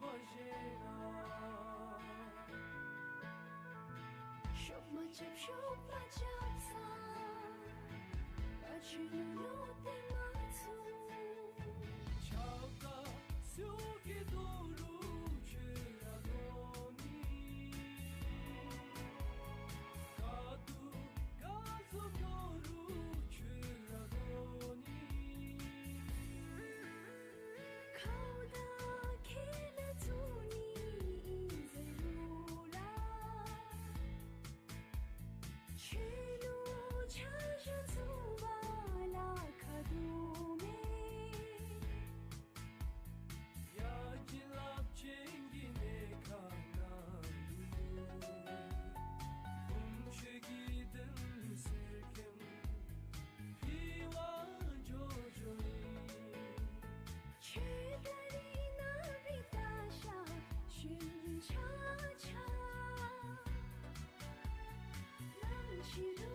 བ་ཞེ་ར། ཤོ་མ་ལྕམ་ཤོ་མ་ལྕམ་ས། ང་ཁྱོད་ལུ་ལུ་ཏེ་མ་ཚུགས། ཆབ་ཀ་སུ་གི་དོ་རུང་ཁྱོད་ར་དོ་ནི། ག་དུ་ག་ཚུ་དོ་རུང་ཁྱོད་ར་དོ་ནི། ཁའུ་ད་ཁེ་ལ་ཚུ་ནི་ཨིན་ཟེར་རུང་ར། ཁྱོད་ལུ་ཆ་ཞུ་ཚུགས་པ་ལ་ཁ་དུ་མེད། ཡ་གི་ལབ་ཅན་གི་ནེ་ཁ་ན་ལུ། བུམ་ཆུ་གི་དོན་ལུ་སེར་ཁེམ་ཕི་བ་ཇོ་ཇོ་ཨིན། ཁྱོད་ད་རིས་ནཱ་བི་ད་ཤ་ཞུན་ཆ་ཆ། ནམ་ཕྱི་རུ་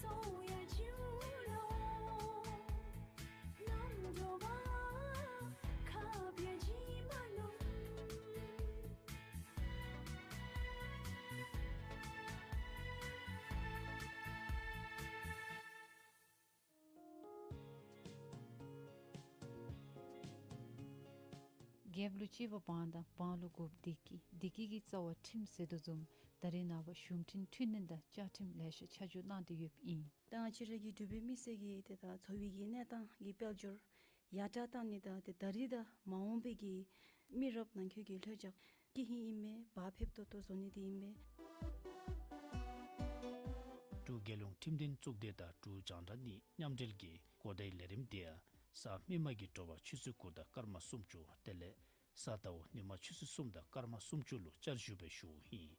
སོ་ཡ་ཇུ་ལོ། ནམ་འགྲོ་བ་ཁ་བྱ་ཇི་མ་ལུ། རྒྱལཔོ་ལུ་གཅེས་པ་འབངས་དང་འབངས་ལུ་དགོཔ་བདེ་སྐྱིད། བདེ་སྐྱིད་ཀྱི་རྩ་བ་ཁྲིམས་ཟེར་དོ་བཟུམ་ད་རེས་ནངས་པ་གཞུང་འཕྲིན་འཕྲུལ་གནས་དང་བཅའ་ཁྲིམས་ལེ་ཤ་ཆ་འཇོག་གནང་སྟེ་ཡོདཔ་ཨིན། ད་ང་བཅས་ར་གི་འབྲུག་པའི་མི་སེར་གྱི་ཏེ་ད་འཚོ་བའི་གི་གནས་སྟངས་ཀྱི་དཔལ་འབྱོར་ཡར་དྲག་བཏང་ནི་དང་ཏེ་ད་རིས་དང་མ་འོངས་པའི་གི་མི་རབས་ནང་འཁོད་ཀྱི་ལྷོད་ཆགས་ཀྱི་ཧིང་ཨིན་མས། བག་ཕེབས་ཏོག་ཏོ་བཟོ་ནི་དེ་ཨིན་མས། འབྲུག་རྒྱལ་ཡོངས་ཁྲིམས་དོན་གཙུག་སྡེ་དང་འབྲུག་རྒྱང་བསྒྲགས་གཉིས་མཉམ་འབྲེལ་གྱིས་གོ་བརྡའི་ལས་རིམ་དེ་ཡང་གཟའ་མིག་དམར་གྱི་དྲོ་པ་ཆུ་ཚོད་དགུ་དང་སྐར་མ་སུམ་ཅུ་དེ་ལས་གཟའ་ཟླཝ་ཉི་མ་ཆུ་ཚོད་གསུམ་དང་སྐར་མ་སུམ་ཅུ་ལུ་བསྐྱར་ཞུ་སྦེ་ཞུཝ་ཨིན།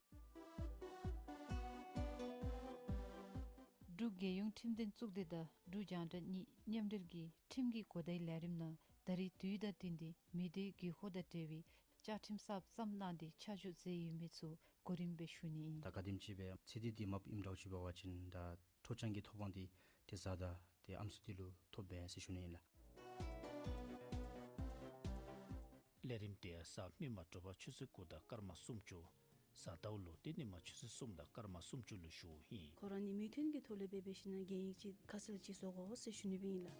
འབྲུག་རྒྱལ་ཡོངས་ཁྲིམས་དོན་གཙུག་སྡེ་དང་འབྲུག་རྒྱང་བསྒྲགས་གཉིས་མཉམ་འབྲེལ་གྱིས་ཁྲིམས་ཀྱི་གོ་བརྡའི་ལས་རིམ་ནང་ད་རེས་དུས་དང་བསྟུན་ཏེ་མི་སྡེའི་དགོས་མཁོ་དང་འབྲེལ་བའི་བཅའ་ཁྲིམས་གསརཔ་བརྩམས་གནང་སྟེ་ཆ་འཇོག་མཛད་ཡོད་མི་ཚུ་གོ་རིམ་སྦེ་ཞུ་ནི་ཨིན། ད་ག་དེམ་ཅིག་སྦེ་ཚེ་འདི་འདི་མ་ཨིནམ་འདྲཝ་ཅིག་འབད་བ་ཅིན་ད་ཁྲོ་ཆང་གི་ཐོབ་དབང་འདི་ཏེ་བཟའ་ཟླ་ཏེ་ཨམ་སྲུ་འདི་ལུ་ཐོབ་པས་ཟེར་ཞུ་ནི་ཨིན་ལགས། ལས་རིམ་དེ་གཟའ་མིག་དམར་དྲོ་པ་ཆུ་ཚོད་དགུ་དང་སྐར་མ་སུམ་ཅུ། གཟའ་ཟླཝ་ལུ་ཏེ་ཉི་མ་ཆུ་ཚོད་གསུམ་དང་སྐར་མ་སུམ་ཅུ་ལུ་ཞུཝ་ཨིན། ཁོ་ར་ནི་མོས་མཐུན་གྱི་ཐོག་ལས་འབད་འབད་ཞིན་ན་གན་ཡིག་ཅིག་ཁ་གསལ་ཅིག་བཟོ་དགོ་ཟེར་ཞུ་ནི་སྦེ་ཨིན་ལགས།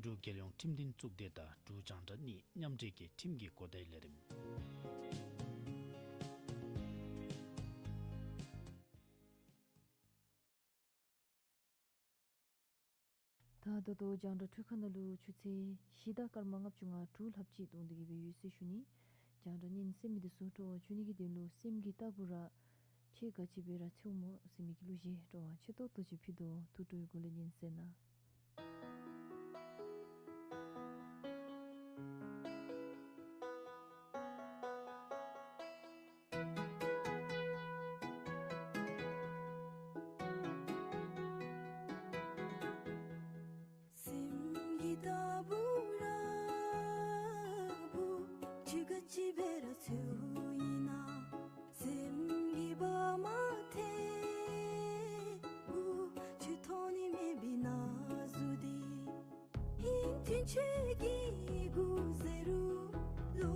འབྲུག་རྒྱལ་ཡོངས་ཁྲིམས་དོན་གཙུག་སྡེ་དང་འབྲུག་རྒྱང་བསྒྲགས་གཉིས་མཉམ་འབྲེལ་གྱི་ཁྲིམས་ཀྱི་གོ་བརྡའི་ལས་རིམ། ད་ད་ལྟོ་རྒྱང་བསྒྲགས་འཕྲུལ་ཁང་ནང་ལུ་ཆུ་ཚོད་བཞི་དང་སྐར་མ་ལྔ་བཅུ་ང་དྲུག་ལྷགཔ་ཅིག་གཏོང་སྟེ་གི་སྦེ་ཡོད་ཟེར་ཞུ་ནི། རྒྱང་བསྒྲགས་ཉན་གསན་མི་འདི་ཚུ་སྤྲོ་བ་བྱུང་ནི་གི་དོན་ལུ་སེམས་ཀྱི་ལྟ་བུ་ར་ཁྱེད་ག་ཅི་སྦེ་ར་འཚོལཝ་སྨོ་ཟེར་མི་གི་གླུ་གཞས་སྤྲོ་བ་ཆེ་ཏོག་ཏོ་ཅིག་ཕུལ་དོ། ཐུགས་སྤྲོའི་སྒོ་ལས་ཉན་གསན་གནང་། སེམས་ཀྱི་ལྟ་བུ་ར་བུ་ཁྱོད་ག་ཅི་སྦེ་ར་འཚོལཝ་ཨིན་ན། སེམས་ཀྱི་བ་མ་ཐེ་བུ་ཁྱོད་མཐོང་ནི་མེད་པའི་ན་ཟུག་འདི། ཧིང་ཐུང་ཁྱོད་ཀྱི་གུ་ཟེར་རུང་ལོ་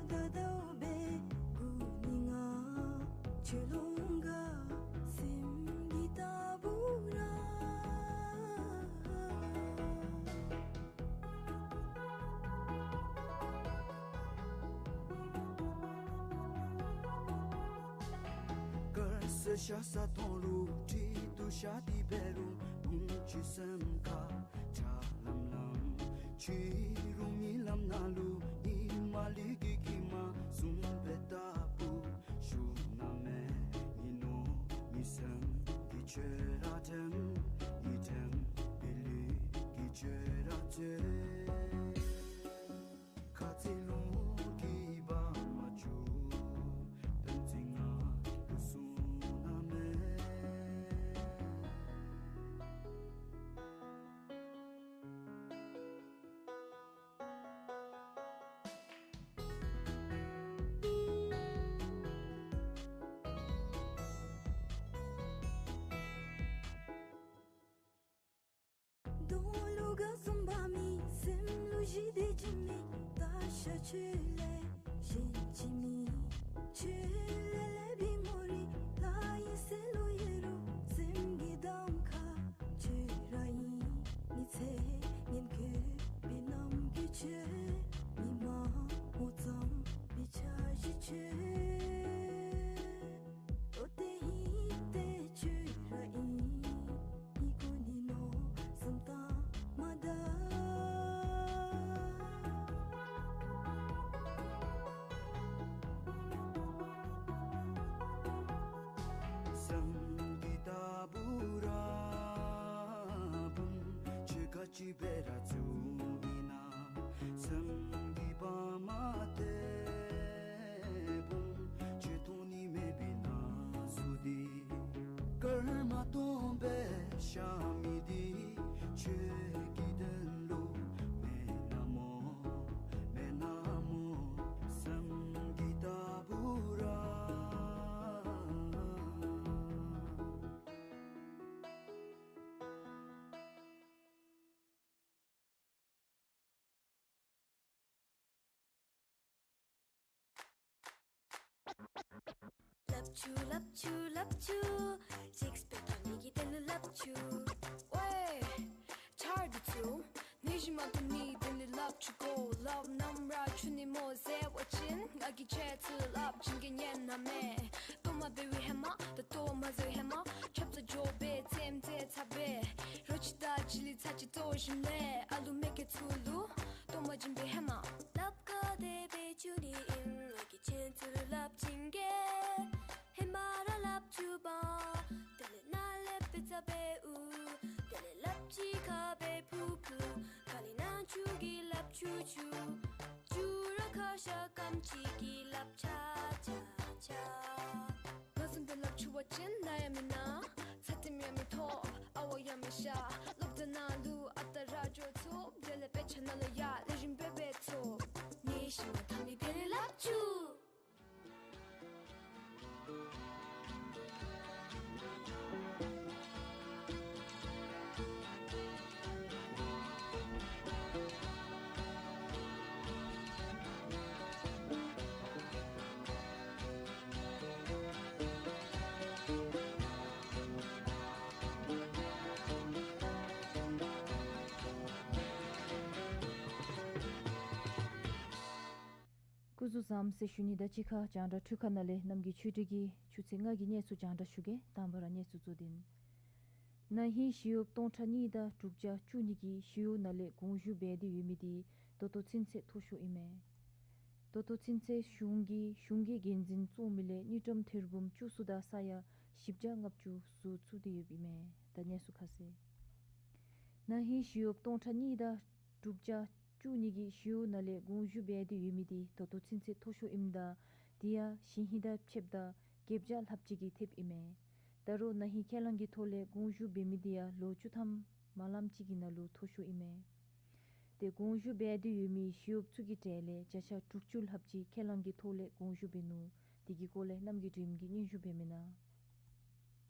ད་ད་སྦེ་གུ་ནི་ང་ཁྱོད་ལོང་ག། སེམས་ཀྱི་ལྟ་བུ་ར་ ཤ་ཟ་དོང་རུ་ཁྲི་དུ་ཤ་དི་བེ་རུ་བུང་ཆུ་སེམས་ཁ་ཆ་ལམ་ལམ་ཆུ་རུ་མི་ལམ་ན་ལུ་ཉི་མ་ལི་གི་གི་མ་སུམ་པེ་ཏ་པུ་ཤུ་ན་མེ་ཉི་ནོ་མི་སེམས་གི་ཆོས་ར་ཐེམ་ཉི་ཐེམ་བེ་ལུ་གི་ཆོས་ར་ཚེ། ཁ་ཚིག་ལུང་གི་བ་མ་ཆུ་དོན་ཚིག་ང་ལུ་སུ་ན་མེ། དོང་ལུ་ག་སུམ་པ་མི་སེམས་ལུ་ཞི་བདེ་ཅིག་མེད། ད་ཤ་ཆོས་ལས་གཞན་ཅིག་མེད། ཆོས་ལས་ལས་བི་མོ་རི་ལ་ཡི་སེ་ལུ་ཡེ་རུ་སེམས་ཀྱི་གདམ་ཁ་ཆོས་ར་ཨིན། མི་ཚེ་ངན་གྱི་བི་ནམ་གྱི་ཆོས་མི་མ་མོ་ཙམ་བི་ཆ་ཞི་ཆོས། ཨོ་ཏེ་ཧི་ཏེ་ཆོས་ར་ཨིན། ཨི་གུ་ནི་ནོ་སམ་ཏ་མ་ད། སེམས་ཀྱི་ཏ་བུ་ར་བུམ་ཆེ་ག་ཅི་བེ་ར་ཚུ་ཨིན་ན། སེམས་ཀྱི་བ་མ་ཏེ་བུམ་ཆེ་ཐོང་ནི་མེ་བི་ན་སུ་དི། ཀརྨ་སྟོན་པའི་ཤ་མི་དི་ཆོས་ཀྱི་དོན་ལུ་མེན་ན་མོ་མེན་ན་མོ་སེམས་ཀྱི་ཏ་བུ་ར། ལབ་ཆུ་ལབ་ཆུ་ལབ་ཆུ། སིགསི་པེཀ་གི་མི་གི་དོན་ལུ་ལབ་ཆུ། ཝེ། ཆར་དུ་ཆུ། ནི་ཞི་མ་དུ་ནི་དོན་ལུ་ལབ་ཆུ་གོ། ལབ་ནམ་ར་ཆུ་ནི་མོ་ཟེར་བ་ཅིན་ང་གི་ཆེ་ཚུ་ལབ་ཅིན་གི་ཉན་ན་མེ། ཏོ་མ་བེ་བི་ཧེ་མ་ད་ཏོ་མ་ཟེར་ཧེ་མ། ཆབ་ཚ་ཇོ་བེ་ཙེམ་ཙེ་ཚ་བེ། རོ་ཅི་ད་ཅི་ལི་ཚ་ཅི་ཏོ་ཞིམ་ལེ། ཨ་ལུ་མེ་ཀེ་ཚུ་ལུ་ཏོ་མ་ཇིམ་བེ་ཧེ་མ། ལབ་ཀ་དེ་བེ་ཆུ་ནི་ཨིན། ང་གི་ཆེན་ཚུ་ལུ་ལབ་ཅིན་གེ། ཧེ་མ་ར་ལབ་ཆུ་བ། དེ་ལས་ན་ལེ་བེ་ཚ་བེ་ཨུ། དེ་ལས་ལབ་ཅི་ཁ་བེ་ཕུ་ཕུ། ཁ་ལི་ན་ཆུ་གི་ལབ་ཆུ་ཆུ། ཆུ་ར་ཁ་ཤ་ཀམ་ཅི་གི་ལབ་ཆ་ཆ་ཆ། ང་སུམ་པེ་ལབ་ཆུ་བ་ཅིན་ན་ཡ་མི་ན། ཚ་ཏེ་མི་ཡ་མི་ཐོབ། ཨ་བ་ཡ་མི་ཤ། ལོབ་ད་ན་ལུ་ཨ་ཏ་ར་ཇོ་ཚུབ། དེ་ལས་དཔེ་ཆ་ནང་ལུ་ཡ་ལེགས་ཤོམ་སྦེ་སྦེ་ཚུབ། ནི་ཞི་མ་ཐ་མི་དེ་ལས་ལབ་ཆུ། སྐུ་གཟུགས་བཟངམ་ཟེར་ཞུ་ནི་དང་གཅིག་ཁར་རྒྱང་བསྒྲགས་འཕྲུལ་ཁང་ནང་ལས་རྣམ་རྒྱལ་ཆོས་སྒྲོན་གྱིས་ཆུ་ཚོད་ལྔ་གི་གནས་ཚུལ་རྒྱང་བསྒྲགས་ཞུ་གེ། དང་པ་ར་གནས་ཚུལ་གཙོ་དོན། ན་ཧིང་ཞི་གཡོགཔ་སྟོང་ཕྲག་གཉིས་དང་དྲུག་བརྒྱ་བཅུ་གཉིས་ཀྱིས་ཞི་གཡོག་ནང་ལས་དགོངས་ཞུ་འབད་དེ་ཡོད་མི་དེ་ད་ལྟོ་ཚུན་ཚོད་མཐོ་ཤོས་ཨིན་མས། ད་ལྟོ་ཚུན་ཚོད་གཞུང་གིས་གཞུང་གི་འགན་འཛིན་བཙུགས་མི་ལས་དངུལ་ཀྲམ་ཐེར་འབུམ་བཅུ་གསུམ་དང་ས་ཡ་བཞི་བརྒྱ་ལྔ་བཅུ་བཟོ་ཚུགས་ཏེ་ཡོདཔ་ཨིན་མས། ད་གནས་ཚུལ་ཁ་གསལ། ན་ཧིང་ཞི་གཡོགཔ་སྟོང་ཕྲག་གཉིས་དང་དྲུག་བརྒྱ་བཅུ་གཉིས་ཀྱིས་ཞི་གཡོག་ནང་ལས་དགོངས་ཞུ་འབད་དེ་ཡོད་མི་དེ་ད་ལྟོ་ཚུན་ཚོད་མཐོ་ཤོས་ཨིནམ་ད་དེ་ཡང་ཞིན་ཧེ་དང་ཕྱདཔ་ད་བརྒྱད་བརྒྱ་ལྷགཔ་ཅིག་གིས་ཐེབས་ཨིན་མས། ད་རུང་ན་ཧིང་ཁས་བླངས་ཀྱི་ཐོག་ལས་དགོངས་ཞུ་འབད་མི་དེ་ཡང་ལོ་བཅུ་ཐམ་མ་ལངམ་ཅིག་གི་ནང་ལུ་མཐོ་ཤོས་ཨིན་མས། ཏེ་དགོངས་ཞུ་འབད་དེ་ཡོད་མི་ཞི་གཡོགཔ་ཚུ་གི་གྲས་ལས་བརྒྱ་ཆ་དྲུག་ཅུ་ལྷགཔ་ཅིག་ཁས་བླངས་ཀྱི་ཐོག་ལས་དགོངས་ཞུ་འབད་ནུག། དེ་གི་སྐོར་ལས་རྣམ་རྒྱལ་སྒྲོལམ་གྱིས་སྙན་ཞུ་འབད་མི་ནང་།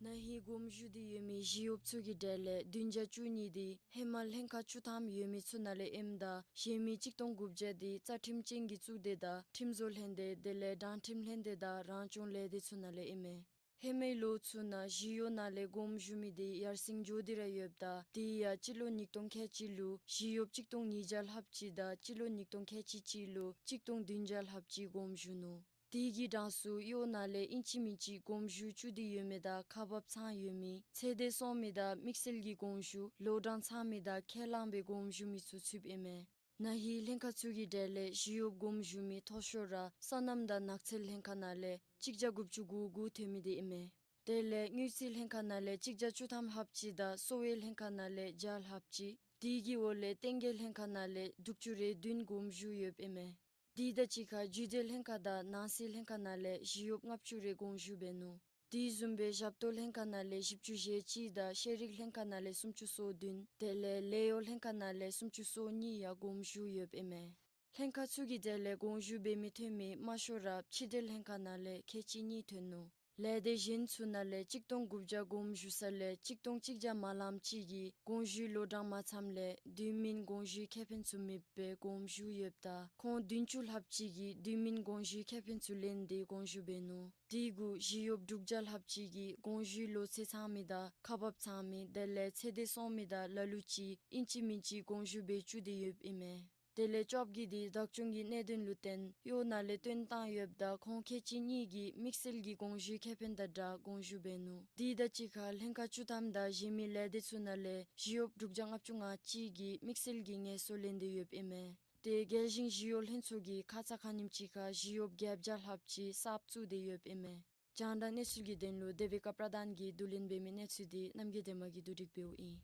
ན་ཧིང་དགོངས་ཞུ་སྟེ་ཡོད་མི་ཞི་གཡོགཔ་ཚུ་གི་གྲས་ལས་བདུན་བརྒྱ་བཅུ་གཉིས་དེ་ཧེ་མ་ལྷན་ཁག་བཅུ་ཐམ་ཡོད་མི་ཚུ་ནང་ལས་ཨིནམ་ད་གཞན་མི་གཅིག་སྟོང་དགུ་བརྒྱ་དེ་རྩ་ཁྲིམས་ཅན་གྱི་གཙུག་སྡེ་དང་ཁྲིམས་བཟོ་ལྷན་སྡེ་དེ་ལས་དྲང་ཁྲིམས་ལྷན་སྡེ་དང་རང་སྐྱོང་ལས་སྡེ་ཚུ་ནང་ལས་ཨིན་མས། ཧེ་མའི་ལོ་ཚུ་ནང་ཞི་གཡོག་ནང་ལས་དགོངས་ཞུ་མི་དེ་ཡར་སེང་འགྱོ་སྟེ་ར་ཡོདཔ་ད་དེ་ཡང་སྤྱི་ལོ་ཉིས་སྟོང་ཁལ་གཅིག་ལུ་ཞི་གཡོགཔ་གཅིག་སྟོང་ཉིས་བརྒྱ་ལྷགཔ་ཅིག་དང་སྤྱི་ལོ་ཉིས་སྟོང་ཁལ་གཅིག་གཅིག་ལུ་གཅིག་སྟོང་བདུན་བརྒྱ་ལྷགཔ་ཅིག་དགོངས་ཞུ་ནུག། དེ་གི་གྲངས་སུ་གཡོག་ནང་ལས་ཨིན་ཅི་མིན་ཅི་དགོངས་ཞུ་བཙུགས་ཏེ་ཡོད་མི་དང་ཁག་འབག་ཚང་ཡོད་མི་ཚེ་འདས་སོང་མི་དང་དམིགས་བསལ་གྱི་དགོངས་ཞུ་ལོ་གྲངས་ཚང་མི་དང་ཁས་བླངས་པའི་དགོངས་ཞུ་མི་ཚུ་ཚུདཔ་ཨིན་མས། ན་ཧིང་ལྷན་ཁག་ཚུ་གི་གྲས་ལས་ཞི་གཡོགཔ་དགོངས་ཞུ་མི་མཐོ་ཤོས་ར་སོ་ནམ་དང་ནགས་ཚལ་ལྷན་ཁག་ནང་ལས་གཅིག་བརྒྱ་དགུ་བཅུ་གོ་དགུ་ཐོན་མི་དེ་ཨིན་མས། དེ་ལས་དངུལ་རྩིས་ལྷན་ཁག་ནང་ལས་གཅིག་བརྒྱ་བཅུ་ཐམ་ལྷགཔ་ཅིག་དང་གསོ་བའི་ལྷན་ཁག་ནང་ལས་བརྒྱ་ལྷགཔ་ཅིག། དེ་གི་འོག་ལས་བསྟན་རྒྱས་ལྷན་ཁག་ནང་ལས་དྲུག་ཅུ་རེ་བདུན་དགོངས་ཞུ་ཡོདཔ་ཨིན་མས། དེ་དང་གཅིག་ཁར་རྒྱུད་སྡེ་ལྷན་ཁག་དང་ནང་སྲིད་ལྷན་ཁག་ནང་ལས་ཞི་གཡོགཔ་ལྔ་བཅུ་རེ་དགོངས་ཞུ་འབད་ནུག། དེ་བཟུམ་སྦེ་ཞབས་ཏོག་ལྷན་ཁག་ནང་ལས་བཞི་བཅུ་ཞེ་གཅིག་དང་ཤེས་རིག་ལྷན་ཁག་ནང་ལས་སུམ་ཅུ་སོ་བདུན། དེ་ལས་ལཱ་གཡོག་ལྷན་ཁག་ནང་ལས་སུམ་ཅུ་སོ་གཉིས་ཡང་དགོངས་ཞུ་ཡོདཔ་ཨིན་མས། ལྷན་ཁག་ཚུ་གི་གྲས་ལས་དགོངས་ཞུ་འབད་མི་ཐོན་མི་དམའ་ཤོས་ར་ཕྱི་འབྲེལ་ལྷན་ཁག་ནང་ལས་ཁལ་གཅིག་གཉིས་ཐོན་ནུག། ལས་སྡེ་གཞན་ཚུ་ནང་ལས་གཅིག་སྟོང་དགུ་བརྒྱ་དགོངས་ཞུ་ས་ལས་གཅིག་སྟོང་གཅིག་བརྒྱ་མ་ལངམ་ཅིག་གིས་དགོངས་ཞུའི་ལོ་གྲངས་མ་ཚངམ་ལས་དུས་མིན་དགོངས་ཞུའི་ཁེ་ཕན་ཚུ་མེདཔ་སྦེ་དགོངས་ཞུ་ཡོདཔ་ད་ཁོང་བདུན་ཅུ་ལྷགཔ་ཅིག་གིས་དུས་མིན་དགོངས་ཞུའི་ཁེ་ཕན་ཚུ་ལེན་ཏེ་དགོངས་ཞུ་འབད་ནུག། དེ་གུ་ཞི་གཡོགཔ་དྲུག་བརྒྱ་ལྷགཔ་ཅིག་གིས་དགོངས་ཞུའི་ལོ་ཚད་ཚང་མི་དང་ཁག་འབག་ཚང་མི་དེ་ལས་ཚེ་འདས་སོང་མི་དང་ལ་ལུ་ཅིག་ཨིན་ཅི་མིན་ཅི་དགོངས་ཞུ་འབད་བཅུག་སྟེ་ཡོདཔ་ཨིན་མས། དེ་ལས་བཅོ་བརྒྱད་དེ་བདག་སྐྱོང་གི་གནད་དོན་ལུ་བརྟེན་གཡོག་ནང་ལས་བཏོན་བཏང་ཡོདཔ་ད་ཁོང་ཁལ་གཅིག་གཉིས་ཀྱིས་དམིགས་བསལ་གྱི་དགོངས་ཞུའི་ཁེ་ཕན་དང་སྦྲགས་དགོངས་ཞུ་འབད་ནུག། དེ་དང་གཅིག་ཁར་ལྷན་ཁག་བཅུ་ཐམ་དང་གཞན་མི་ལས་སྡེ་ཚུ་ནང་ལས་ཞི་གཡོགཔ་དྲུག་བརྒྱ་ལྔ་བཅུ་ང་གཅིག་གིས་དམིགས་བསལ་གྱི་ངལ་གསོ་ལེན་ཏེ་ཡོདཔ་ཨིན་མས། དེ་རྒྱལ་གཞུང་ཞི་གཡོག་ལྷན་ཚོགས་ཀྱིས་ཁ་ཙ་ཁ་ཉིནམ་ཅིག་ཁར་ཞི་གཡོགཔ་བརྒྱད་བརྒྱ་ལྷགཔ་ཅིག་གསརཔ་བཙུགས་ཏེ་ཡོདཔ་ཨིན་མས། རྒྱང་བསྒྲགས་གནས་ཚུལ་གྱི་དོན་ལུ་དེ་བི་ཀ་པྲ་དཱན་གྱིས་བསྡུ་ལེན་འབད་མི་གནས་ཚུལ་འདི་རྣམ་རྒྱལ་སྒྲོལ་མ་གིས་བསྡུ་སྒྲིག་འབདཝ་ཨིན།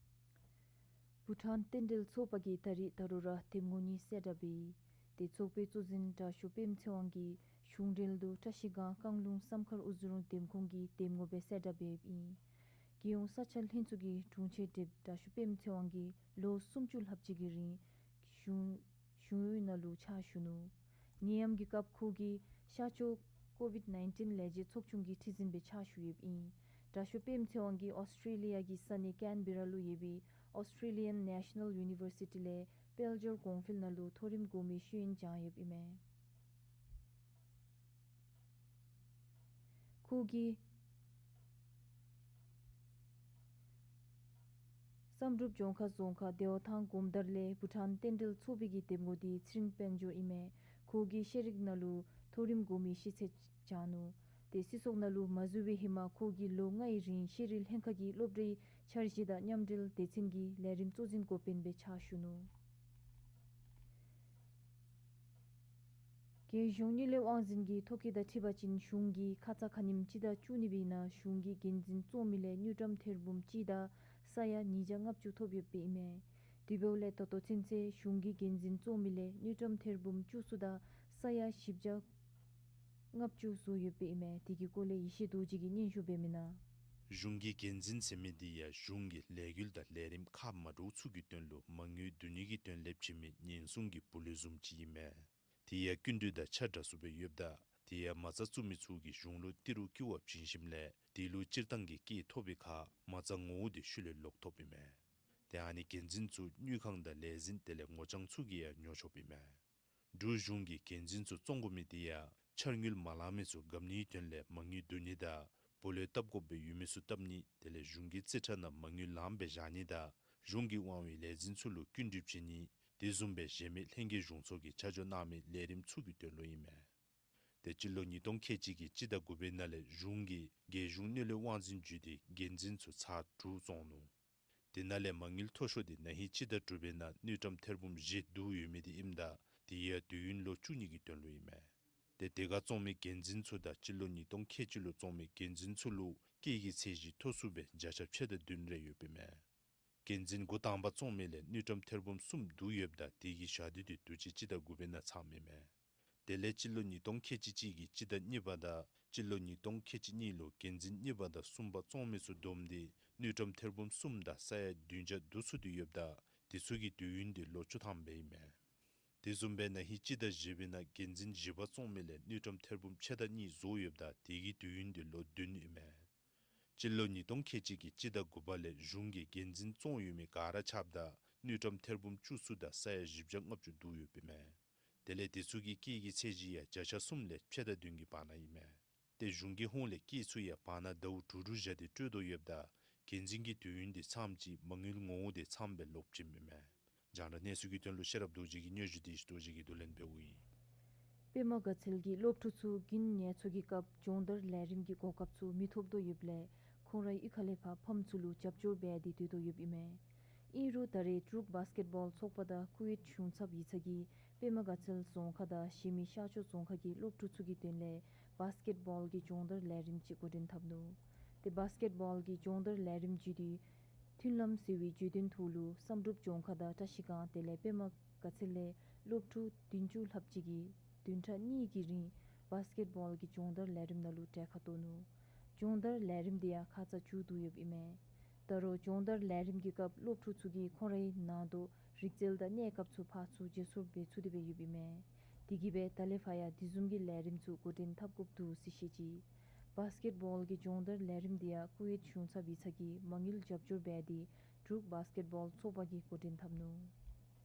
བྷུ་ཊཱན་རྟེན་འབྲེལ་ཚོགས་པ་གིས་ད་རིས་ད་རུང་ར་འདེམས་ངོ་གཉིས་གསལ་བསྒྲགས་འབད་ཡི། དེ་ཚོགས་པའི་གཙོ་འཛིན་དྲག་ཤོས་པདྨ་ཚེ་དབང་གིས་གཞུང་འབྲེལ་དུ་བཀྲ་ཤིས་སྒང་བཀང་ལུང་བསམ་མཁར་དབུ་རྫོང་འདེམས་ཁོངས་ཀྱི་འདེམས་ངོ་སྦེ་གསལ་བསྒྲགས་འབདཝ་ཨིན། རྒྱལ་ཡོངས་ས་ཆ་ལྷན་ཚོགས་ཀྱི་དྲུང་ཆེ་དྲག་ཤོས་པདྨ་ཚེ་དབང་གིས་ལོ་སུམ་ཅུ་ལྷགཔ་ཅིག་གི་རིང་གཞུང་གཞུང་གཡོག་ནང་ལུ་ཕྱག་ཞུ་ནུག། ནད་ཡམས་ཀྱི་སྐབས་ཁོ་གིས་ཤར་ཕྱོགས་ཀོ་ཝིཌ་ནའིན་ཊིན་ལས་བྱེད་ཚོགས་ཆུང་གི་ཁྲི་འཛིན་སྦེ་ཕྱག་ཞུ་ཡོདཔ་ཨིན། དྲག་ཤོས་པདྨ་ཚེ་དབང་གིས་ཨོསི་ཊྲེ་ལི་ཡ་གི་ས་གནས་ཀེན་བེ་ར་ལུ་ཡོད་པའི་ཨོསི་ཊྲེ་ལི་ཡཱན་ནེ་ཤ་ནཱལ་ཡུ་ནི་བར་སི་ཊི་ལས་དཔལ་འབྱོར་གོང་འཕེལ་ནང་ལུ་མཐོ་རིམ་གོང་མའི་ཤེས་ཡོན་སྦྱང་ཡོདཔ་ཨིན་མས། ཁོ་གིས་བསམ་གྲུབ་ལྗོངས་མཁར་རྫོང་ཁག་བདེ་བ་ཐང་གོམ་དར་ལས་བྷུ་ཊཱན་རྟེན་འབྲེལ་ཚོགས་པའི་གི་འདེམས་ངོ་འདི་ཚེ་རིང་དཔལ་འབྱོར་ཨིན་མས། ཁོ་གིས་ཤེས་རིག་ནང་ལུ་མཐོ་རིམ་གོང་མའི་ཤེས་ཚད་སྦྱང་ནུག། དེ་སྲིད་ཚོགས་ནང་ལུ་མ་འཛུལ་བའི་ཧེ་མ་ཁོ་གིས་ལོ་ལྔའི་རིང་ཤེས་རིག་ལྷན་ཁག་གི་སློབ་གྲྭའི་འཆར་གཞི་དང་མཉམ་འབྲེལ་སྡེ་ཚན་གྱི་ལས་རིམ་གཙོ་འཛིན་འགོ་དཔོན་སྦེ་ཕྱག་ཞུ་ནུག། རྒྱལ་གཞུང་དངུལ་ལས་དབང་འཛིན་གྱི་ཐོ་བཀོད་དང་འཁྲིལ་བ་ཅིན་གཞུང་གིས་ཁ་ཙ་ཁ་ཉིནམ་སྤྱི་ཟླ་བཅུ་གཉིས་པའི་ནང་གཞུང་གི་འགན་འཛིན་བཙོང་མི་ལས་དངུལ་ཀྲམ་ཐེར་འབུམ་གཅིག་དང་ས་ཡ་ཉིས་བརྒྱ་ལྔ་བཅུ་ཐོབ་ཡོདཔ་ཨིན་མས། དེ་འབདཝ་ལས་ད་ལྟོ་ཚུན་ཚོད་གཞུང་གི་འགན་འཛིན་བཙོང་མི་ལས་དངུལ་ཀྲམ་ཐེར་འབུམ་བཅུ་གསུམ་དང་ས་ཡ་བཞི་བརྒྱ་ལྔ་བཅུ་བཟོ་ཡོདཔ་ཨིན་མས། དེ་གི་སྐོར་ལས་ཡེ་ཤེས་རྡོ་རྗེ་གིས་སྙན་ཞུ་འབད་མི་ནང་། གཞུང་གི་འགན་འཛིན་ཟེར་མི་འདི་ཡང་གཞུང་གི་ལས་འགུལ་དང་ལས་རིམ་ཁག་མ་འདྲཝ་ཚུ་གི་དོན་ལུ་མ་དངུལ་བསྡུ་ནི་གི་དོན་ལས་བྱིན་མི་ཉེན་སྲུང་གི་བུ་ལོན་བཟུམ་ཅིག་ཨིན་མས། དེ་ཡང་སྐྱིན་འགྲུལ་དང་ཆ་འདྲ་སུ་སྦེ་ཡོདཔ་ད་དེ་ཡང་མ་རྩ་བཙུགས་མི་ཚུ་གིས་གཞུང་ལུ་ཏི་རུ་ཀི་ཝ་བྱིན་ཞིནམ་ལས་དེ་ལུ་སྤྱིར་བཏང་གི་སྐྱེད་ཐོབ་པའི་ཁར་མ་རྩ་ངོ་བོ་དེ་ཤུལ་ལས་ལོག་ཐོབཔ་ཨིན་མས། དེ་ཨ་ནི་འགན་འཛིན་ཚུ་དངུལ་ཁང་དང་ལས་འཛིན་དེ་ལས་ངོ་རྐྱང་ཚུ་གིས་ཡང་ཉོ་ཆོགཔ་ཨིན་མས། འབྲུག་གཞུང་གིས་འགན་འཛིན་ཚུ་བཙོང་དགོ་མི་དེ་ཡང་འཆར་དངུལ་མ་ལང་མི་ཚུ་གབ་ནིའི་དོན་ལས་མ་དངུལ་བསྡུ་ནི་དང་བུ་ལོན་བཏབ་དགོཔ་སྦེ་ཡོད་མི་ཚུ་བཏབ་ནི་དེ་ལས་གཞུང་གི་རྩིས་ཁྲ་ནང་མ་དངུལ་ལངམ་སྦེ་བཞག་ནི་དང་གཞུང་གི་དབང་བའི་ལས་འཛིན་ཚུ་ལུ་སྐྱིན་འགྲུལ་བྱིན་ནི་དེ་བཟུམ་སྦེ་གཞན་མི་ལྷན་རྒྱས་གཞུང་ཚོགས་ཀྱིས་ཆ་འཇོག་གནང་མི་ལས་རིམ་ཚུ་གི་དོན་ལུ་ཨིན་མས། དེ་སྤྱི་ལོ་ཉིས་སྟོང་ཁལ་གཅིག་གི་སྤྱི་ཟླ་དགུ་པའི་ནང་ལས་གཞུང་གིས་རྒྱལ་གཞུང་དངུལ་ལས་དབང་འཛིན་བརྒྱུད་དེ་འགན་འཛིན་ཚུ་ཚར་དྲུག་བཙོང་ནུག། དེ་ནང་ལས་མ་དངུལ་མཐོ་ཤོས་དེ་ན་ཧིང་སྤྱི་ཟླ་དྲུག་པའི་ནང་དངུལ་ཀྲམ་ཐེར་འབུམ་བཞི་བསྡུ་ཡོད་མི་དེ་ཨིནམ་ད་དེ་ཡང་དུས་ཡུན་ལོ་བཅུ་གཉིས་ཀྱི་དོན་ལུ་ཨིན་མས། དེ་དེ་ཁར་བཙོང་མི་འགན་འཛིན་ཚུ་དང་སྤྱི་ལོ་ཉིས་སྟོང་ཁལ་གཅིག་ལུ་བཙོང་མི་འགན་འཛིན་ཚུ་ལུ་སྐྱེད་ཀྱི་ཚད་གཞི་མཐོ་སུ་སྦེ་བརྒྱ་ཆ་ཕྱེད་དང་བདུན་རེ་ཡོདཔ་ཨིན་མས། འགན་འཛིན་འགོ་དང་པ་བཙོང་མི་ལས་དངུལ་ཀྲམ་ཐེར་འབུམ་གསུམ་བསྡུ་ཡོདཔ་ད་དེ་གི་ཞག་དུས་དེ་དུས་ཅི་སྤྱི་ཟླ་དགུ་པའི་ནང་ཚངམ་ཨིན་མས། དེ་ལས་སྤྱི་ལོ་ཉིས་སྟོང་ཁལ་གཅིག་གཅིག་གི་སྤྱི་ཟླ་གཉིས་པ་དང་སྤྱི་ལོ་ཉིས་སྟོང་ཁལ་གཅིག་གཉིས་ལུ་འགན་འཛིན་གཉིས་པ་དང་གསུམ་པ་བཙོང་མི་ཚུ་བསྡོམས་ཏེ་དངུལ་ཀྲམ་ཐེར་འབུམ་གསུམ་དང་ས་ཡ་བདུན་བརྒྱ་བསྡུ་ཚུགས་ཏེ་ཡོདཔ་ད་དེ་ཚུ་གི་དུས་ཡུན་དེ་ལོ་བཅུ་ཐམ་སྦེ་ཨིན་མས། དེ་བཟུམ་སྦེ་ན་ཧིང་སྤྱི་ཟླ་བཞི་པའི་ནང་འགན་འཛིན་བཞི་པ་བཙོང་མི་ལས་དངུལ་ཀྲམ་ཐེར་འབུམ་ཕྱེད་དང་གཉིས་བཟོ་ཡོདཔ་ད་དེ་གི་དུས་ཡུན་དེ་ལོ་བདུན་ཨིན་མས། སྤྱི་ལོ་ཉིས་སྟོང་ཁལ་གཅིག་གི་སྤྱི་ཟླ་དགུ་པ་ལས་གཞུང་གིས་འགན་འཛིན་བཙོང་ཡོད་མི་ག་ར་ཆགསཔ་ད་དངུལ་ཀྲམ་ཐེར་འབུམ་བཅུ་གསུམ་དང་ས་ཡ་བཞི་བརྒྱ་ལྔ་བཅུ་བསྡུ་ཡོདཔ་ཨིན་མས། དེ་ལས་དེ་ཚུ་གི་སྐྱེད་ཀྱི་ཚད་གཞི་ཡང་བརྒྱ་ཆ་གསུམ་ལས་ཕྱེད་དང་བདུན་གྱི་བར་ན་ཨིན་མས། དེ་གཞུང་གི་ཧོངས་ལས་སྐྱེད་ཚུ་ཡང་བར་ན་ཟླཝ་དྲུག་དྲུག་བཞག་སྟེ་སྤྲོད་དོ་ཡོདཔ་ད་འགན་འཛིན་གྱི་དུས་ཡུན་དེ་ཚངམ་ཅིག་མ་དངུལ་ངོ་བོ་དེ་ཚངམ་སྦེ་ལོག་བྱིནམ་ཨིན་མས། རྒྱང་བསྒྲགས་གནས་ཚུལ་གྱི་དོན་ལུ་ཤེས་རབ་རྡོ་རྗེ་གིས་སྙན་ཞུ་དེ་ཡེ་ཤེས་རྡོ་རྗེ་གིས་བསྡུ་ལེན་འབདཝ་ཨིན། པདྨ་དགའ་ཚལ་གྱི་སློབ་ཕྲུག་ཚུ་དགུན་ངལ་འཚོ་གི་སྐབས་སྦྱོང་བརྡར་ལས་རིམ་གྱི་གོ་སྐབས་ཚུ་མི་ཐོབ་དོ་ཡོདཔ་ལས་ཁོང་རའི་གཡུས་ཁ་ལས་ཕར་ཕམ་ཚུ་ལུ་རྒྱབ་སྐྱོར་འབད་དེ་སྡོད་དོ་ཡོདཔ་ཨིན་མས། ཨིན་རུང་ད་རེས་འབྲུག་བཱསི་ཀེཊ་བཱོལ་ཚོགས་པ་དང་ཀུ་ཝེཊ་གཞུང་ཚབ་ཡིག་ཚང་གིས་པདྨ་དགའ་ཚལ་རྫོང་ཁག་དང་གཞན་མི་ཤར་ཕྱོགས་རྫོང་ཁག་གི་སློབ་ཕྲུག་ཚུ་གི་དོན་ལས་བཱསི་ཀེཊ་བཱོལ་གྱི་སྦྱོང་བརྡར་ལས་རིམ་ཅིག་འགོ་འདྲེན་འཐབ་ནུག། ཏེ་བཱསི་ཀེཊ་བཱོལ་གྱི་སྦྱོང་བརྡར་ལས་རིམ་བརྒྱུད་དེ་མཐུན་ལམ་ཟེར་བའི་བརྗོད་དོན་ཐོག་ལུ་བསམ་གྲུབ་ལྗོངས་མཁར་དང་བཀྲ་ཤིས་སྒང་དེ་ལས་པདྨ་དགའ་ཚལ་ལས་སློབ་ཕྲུག་བདུན་ཅུ་ལྷགཔ་ཅིག་གིས་བདུན་ཕྲག་གཉིས་ཀྱི་རིང་བཱསི་ཀེཊ་བཱོལ་གྱི་སྦྱོང་བརྡར་ལས་རིམ་ནང་ལུ་གྲལ་ཁར་གཏོགས་ནུག། སྦྱོང་བརྡར་ལས་རིམ་དེ་ཡང་ཁ་ཙ་མཇུག་བསྡུ་ཡོདཔ་ཨིན་མས། ད་རུང་སྦྱོང་བརྡར་ལས་རིམ་གྱི་སྐབས་སློབ་ཕྲུག་ཚུ་གིས་ཁོང་རའི་ནང་དོག་རིག་རྩལ་དང་གནས་སྐབས་ཚུ་ཕར་ཚུར་བརྗེ་སོར་འབད་ཚུགས་ཏེ་སྦེ་ཡོདཔ་ཨིན་མས། དེ་གིས་སྦེ་ད་ལས་ཕར་ཡང་དེ་བཟུམ་གྱི་ལས་རིམ་ཚུ་འགོ་འདྲེན་འཐབ་དགོཔ་འདུག་ཟེར་བཤད་ཅི། བཱསི་ཀེཊ་བཱོལ་གྱི་སྦྱོང་བརྡར་ལས་རིམ་དེ་ཡང་ཀུ་ཝེཊ་གཞུང་ཚབ་ཡིག་ཚང་གིས་མ་དངུལ་རྒྱབ་སྐྱོར་འབད་དེ་འབྲུག་བཱསི་ཀེཊ་བཱོལ་ཚོགས་པ་གིས་འགོ་འདྲེན་འཐབ་ནུག།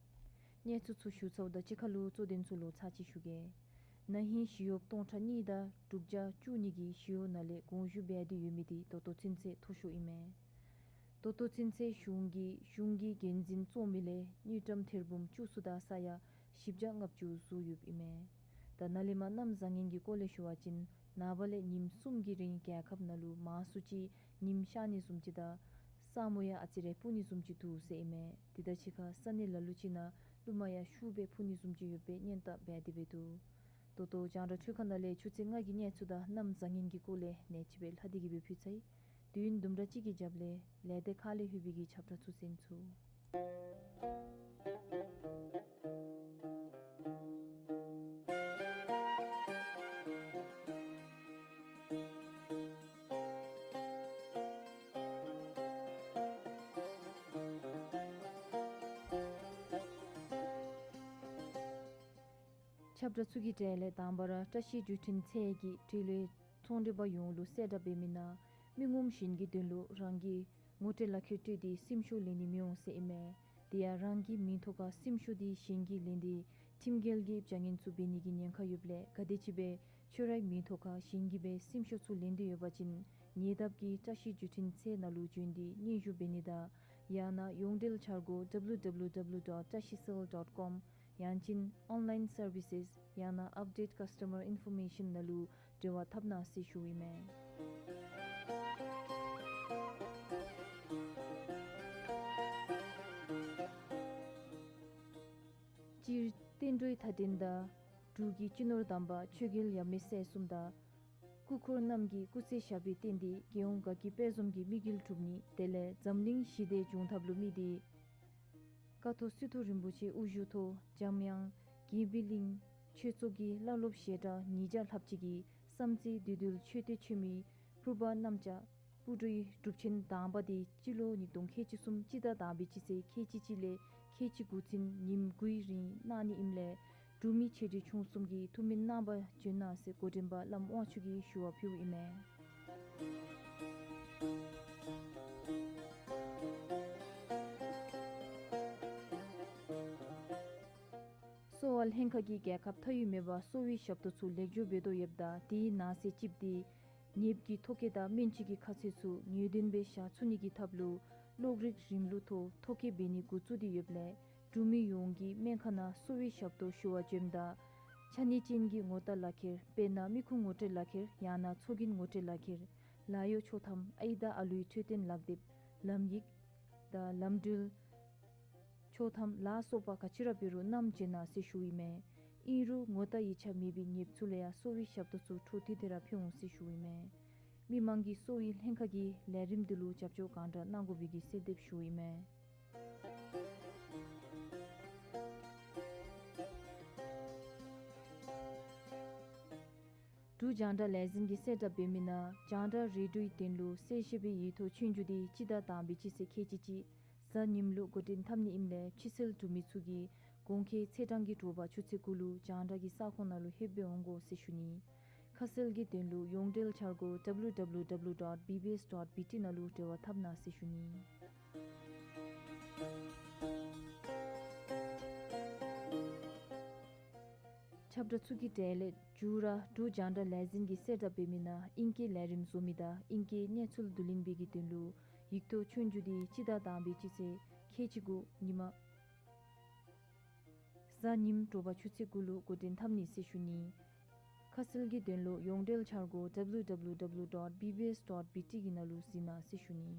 གནས་ཚུལ་ཚུ་ཞུ་ཚརཝ་ད་གཅིག་ཁར་ལུ་གཙོ་དོན་ཚུ་ལུ་ཚར་གཅིག་ཞུ་གེ། ན་ཧིང་ཞི་གཡོགཔ་སྟོང་ཕྲག་གཉིས་དང་དྲུག་བརྒྱ་བཅུ་གཉིས་ཀྱིས་ཞི་གཡོག་ནང་ལས་དགོངས་ཞུ་འབད་དེ་ཡོད་མི་དེ་ད་ལྟོ་ཚུན་ཚོད་མཐོ་ཤོས་ཨིན་མས། ད་ལྟོ་ཚུན་ཚོད་གཞུང་གིས་གཞུང་གི་འགན་འཛིན་བཙོང་མི་ལས་དངུལ་ཀྲམ་ཐེར་འབུམ་བཅུ་གསུམ་དང་ས་ཡ་བཞི་བརྒྱ་ལྔ་བཅུ་བཟོ་ཡོདཔ་ཨིན་མས། ད་ནཱ་ལས་མར་གནམ་བཟང་ངན་གྱི་སྐོར་ལས་ཞུ་བ་ཅིན་ནངས་པ་ལས་ཉིནམ་གསུམ་གྱི་རིང་རྒྱལ་ཁབ་ནང་ལུ་མང་སུ་ཅིག་ཉིམ་ཤར་ནི་བཟུམ་ཅིག་དང་ས་སྨུག་ཡང་ཨ་ཙི་རེ་སྤུབ་ནི་བཟུམ་ཅིག་འདུག་ཟེར་ཨིན་མས། དེ་དང་གཅིག་ཁར་ས་གནས་ལ་ལུ་ཅིག་ནང་རླུང་མ་ཡང་ཤུགས་སྦེ་འཕུ་ནི་བཟུམ་ཅིག་ཡོད་པའི་སྔོན་བརྡ་འབད་དེ་སྦེ་འདུག། ད་ལྟོ་རྒྱང་བསྒྲགས་འཕྲུལ་ཁང་ནང་ལས་ཆུ་ཚོད་ལྔ་གི་གནས་ཚུལ་དང་གནམ་བཟང་ངན་གྱི་སྐོར་ལས་ནེ་ཅིག་སྦེ་ལྷག་སྟེ་གི་སྦེ་ཕུལ་ཚར་ཡི། དུས་ཡུན་དུམ་གྲ་གཅིག་གི་རྒྱབ་ལས་ལས་སྡེ་ཁག་ལས་ལྷོད་པའི་གི་ཁྱབ་བསྒྲགས་ཚུ་གསན་ཚུགས། ཁྱབ་བསྒྲགས་ཚུ་གི་གྲས་ལས་དང་པ་ར་བཀྲ་ཤིས་བརྒྱུད་འཕྲིན་ཚད་ཀྱི་འབྲེལ་ཡོད་ཚོང་འབྲེལ་པ་ཡོངས་ལུ་གསལ་བསྒྲགས་འབད་མི་ནང་མི་ངོམ་གཞན་གྱི་དོན་ལུ་རང་གི་ངོ་སྤྲོད་ལག་ཁྱེར་སྤྲོད་དེ་སེམས་ཤུགས་ལེན་ནི་མི་འོང་ཟེར་ཨིན་མས། དེ་ཡང་རང་གི་མིང་ཐོག་ཁར་སེམས་ཤུགས་དེ་གཞན་གྱིས་ལེན་ཏེ་ཁྲིམས་འགལ་གྱི་བྱ་ངན་ཚུ་འབད་ནི་གི་ཉེན་ཁ་ཡོདཔ་ལས་ག་དེམ་ཅིག་སྦེ་ཁྱོད་རའི་མིང་ཐོག་ཁར་གཞན་གྱིས་སྦེ་སེམས་ཤུགས་ཚུ་ལེན་ཏེ་ཡོད་པ་ཅིན་ཉེ་འདབས་ཀྱི་བཀྲ་ཤིས་བརྒྱུད་འཕྲིན་ཚད་ནང་ལུ་བྱོན་ཏེ་སྙན་ཞུ་འབད་ནི་དང་ཡང་ན་ཡོངས་འབྲེལ་འཆར་སྒོ་W W W dot tashicell dot com ཡང་ཅིན་online services ཡང་ན་update customer information ནང་ལུ་འབྲེལ་བ་འཐབ་གནང་ཟེར་ཞུཝ་ཨིན་མས། སྤྱིར་བསྟན་འགྲོའི་མཐའ་རྟེན་དང་འབྲུག་གི་སྤྱི་ནོར་དམ་པ་ཆོས་རྒྱལ་ཡབ་མེས་སྲས་གསུམ་དང་སྐུ་འཁོར་རྣམས་ཀྱི་སྐུ་ཚེ་ཞབས་པད་བརྟན་ཏེ་རྒྱལ་ཡོངས་དགའ་སྐྱིད་དཔལ་འཛོམས་ཀྱི་དམིགས་ཡུལ་གྲུབ་ནི་དེ་ལས་འཛམ་གླིང་ཞི་བདེ་འབྱུང་ཐབས་ལུ་དམིགས་ཏེ་ཀཿཐོག་སི་ཏུ་རིན་པོ་ཆེ་དབུ་བཞུགས་ཐོག་འཇམ་དབྱངས་དགྱེས་པའི་གླིང་ཆོས་ཚོགས་ཀྱི་བླ་སློབ་ཞལ་གྲངས་ཉིས་བརྒྱ་ལྷགཔ་ཅིག་གིས་བསམ་རྩེ་བདུད་འདུལ་མཆོད་རྟེན་ཆེན་མོའི་ཕུར་པ་གནམ་ལྕགས་སྤུ་གྲིའི་སྒྲུབ་ཆེན་དང་པ་དེ་སྤྱི་ལོ་ཉིས་སྟོང་ཁལ་གཅིག་གསུམ་སྤྱི་ཟླ་དང་པའི་སྤྱི་ཚེས་ཁལ་གཅིག་གཅིག་ལས་ཁལ་གཅིག་དགུ་ཚུན་ཉིནམ་དགུའི་རིང་གནང་ནི་ཨིནམ་ལས་འབྲུག་མི་ཆེ་འབྲིང་ཆུང་གསུམ་གྱིས་ཐུགས་སྨོན་གནང་བར་བྱོན་གནང་ཟེར་འགོ་འདྲེན་པ་བླམ་དབང་ཕྱུག་གིས་ཞུ་བ་ཕུལཝ་ཨིན་མས། གསོ་བ་ལྷན་ཁག་གིས་རྒྱལ་ཁབ་མཐའ་དབུས་མེད་པར་གསོ་བའི་ཞབས་ཏོག་ཚུ་ལེགས་འགྱུར་འབད་དོ་ཡོདཔ་ད་དེའི་ནང་གསེས་ཅིག་དེ་ནདཔ་ཀྱི་ཐོ་བཀོད་དང་སྨན་བཅོས་ཀྱི་ཁ་ཚུད་ཚུ་ངེས་བདེན་སྦེ་བཞག་ཚུགས་ནི་གི་ཐབས་ལུ་གློག་རིག་རིམ་ལུགས་ཐོག་ཐོ་བཀོད་འབད་ནི་འགོ་བཙུགས་ཏེ་ཡོདཔ་ལས་འབྲུག་མི་ཡོངས་ཀྱིས་སྨན་ཁང་ནང་གསོ་བའི་ཞབས་ཏོག་ཞུ་བར་བྱོནམ་ད་ཆ་གནས་ཅན་གྱི་ངོ་རྟགས་ལག་ཁྱེར་དཔེར་ན་མི་ཁུངས་ངོ་སྤྲོད་ལག་ཁྱེར་ཡང་ན་ཚོགས་རྒྱན་ངོ་སྤྲོད་ལག་ཁྱེར་ལཱ་གཡོག་ཆོག་ཐམ་ཨའི་དང་ཨ་ལུའི་འཕྲོད་བསྟེན་ལག་དེབ་ལམ་ཡིག་དང་ལམ་འགྲུལ་ཆོག་ཐམ་ལ་སོགས་པ་ག་ཅི་ར་འབད་རུང་བསྣམས་བྱོན་གནང་ཟེར་ཞུཝ་ཨིན་མས། ཨིན་རུང་ངོ་རྟགས་ཡིག་ཆ་མེད་པའི་ནདཔ་ཚུ་ལུ་ཡང་གསོ་བའི་ཞབས་ཏོག་ཚུ་འཕྲོ་མཐུད་དེ་ར་ཕུལ་འོང་ཟེར་ཞུཝ་ཨིན་མས། མི་མང་གིས་གསོ་བའི་ལྷན་ཁག་གི་ལས་རིམ་འདི་ལུ་རྒྱབ་སྐྱོར་གང་དྲག་གནང་དགོ་པའི་གི་གསོལ་འདེབས་ཞུཝ་ཨིན་མས། འབྲུག་རྒྱང་བསྒྲགས་ལས་འཛིན་གྱིས་གསལ་བསྒྲགས་འབད་མི་ནང་རྒྱང་བསྒྲགས་རེ་ཌིའོའི་དོན་ལུ་གསལ་བཤད་པའི་ཡིག་ཐོག་ཆོས་རྒྱུགས་དེ་སྤྱི་ཟླ་དང་པའི་སྤྱི་ཚེས་ཁལ་གཅིག་གཅིག་གཟའ་ཉིམ་ལུ་འགོ་འདྲེན་འཐབ་ནི་ཨིནམ་ལས་ཕྱི་སེལ་འབྲུག་མི་ཚུ་གིས་གོང་འཁོད་ཚེས་གྲངས་ཀྱི་དྲོ་པ་ཆུ་ཚོད་དགུ་ལུ་རྒྱང་བསྒྲགས་ཀྱི་ས་ཁོངས་ནང་ལུ་ལྷོད་སྦེ་འོང་དགོ་ཟེར་ཞུ་ནི། ཁ་གསལ་གྱི་དོན་ལུ་ཡོངས་འབྲེལ་འཆར་སྒོ་W W W dot B B S dot B T ནང་ལུ་འབྲེལ་བ་འཐབ་གནང་ཟེར་ཞུ་ནི། ཁྱབ་བསྒྲགས་ཚུ་གི་གྲས་ལས་མཇུག་ར་འབྲུག་རྒྱང་བསྒྲགས་ལས་འཛིན་གྱིས་གསལ་བསྒྲགས་འབད་མི་ནང་ཨིང་སྐད་ལས་རིམ་བཟོ་མི་དང་ཨིང་སྐད་གནས་ཚུལ་བསྡུ་ལེན་པའི་གི་དོན་ལུ་ཡིག་ཐོག་ཆོས་རྒྱུགས་དེ་སྤྱི་ཟླ་དང་པའི་སྤྱི་ཚེས་ཁལ་གཅིག་དགུ་ཉིན་མ་ གཟའ་ཉིམ་དྲོ་པ་ཆུ་ཚོད་དགུ་ལུ་འགོ་འདྲེན་འཐབ་ནི་ཟེར་ཞུ་ནི། ཁ་གསལ་གྱི་དོན་ལུ་ཡོངས་འབྲེལ་འཆར་སྒོ་W W W dot B B S dot B T གི་ནང་ལུ་གཟིགས་གནང་ཟེར་ཞུ་ནི།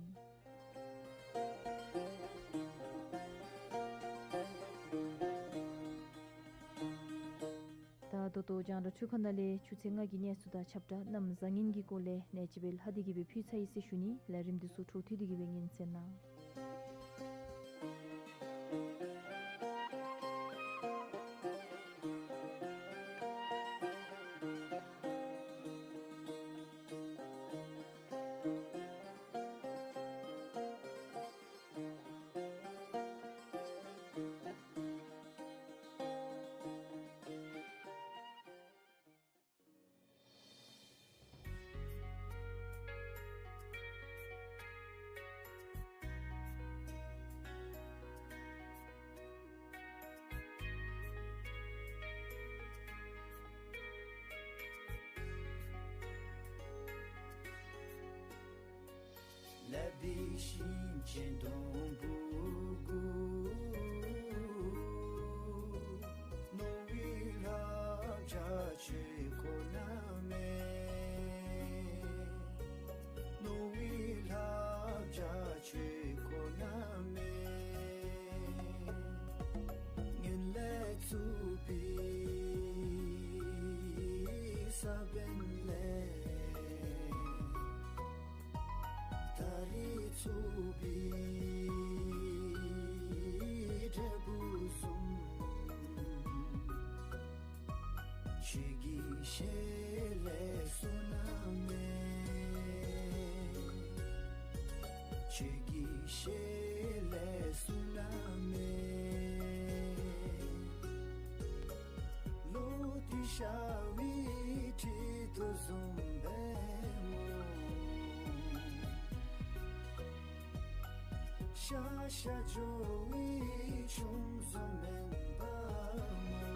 ད་ད་ལྟོ་རྒྱང་བསྒྲགས་འཕྲུལ་ཁང་ནང་ལས་ཆུ་ཚོད་ལྔ་གི་གནས་ཚུལ་དང་ཁྱབ་བསྒྲགས་གནམ་བཟང་ངན་གྱི་སྐོར་ལས་གནས་ཚུལ་སྦེ་ལྷག་སྟེ་གི་སྦེ་ཕུལ་ཚར་ཡི་ཟེར་ཞུ་ནི། ལས་རིམ་འདི་ཚུ་འཕྲོ་མཐུད་དེ་གི་སྦེ་ཉན་གསན་གནང་། ལ་བི་ཤིང་ཆེན་སྡོང་པོ་གུ། ནོར་བུའི་ལྷ་བྱ་ཆོས་འཁོར་ན་མེ། ནོར་བུའི་ལྷ་བྱ་ཆོས་འཁོར་ན་མེ། ངན་ལྷད་ཚུགས་པའི་ས་བོན་ལས། ད་རིས་ཚུགས་པའི་འབྲས་བུ་གསུམ། ཆོས་ཀྱི་ཞལ་ལས་སུ་ན་མེ། ཆོས་ཀྱི་ཞལ་ལས་སུ་ན་མེ། ལོ་དུས་ཤར་བའི་ཁྲི་གདུགས་བཟུམ་སྦེ་སྨོ། ཤར་ཤར་འགྱོ་བའི་ཆུ་བཟུམ་མེན་པ་སྨོ།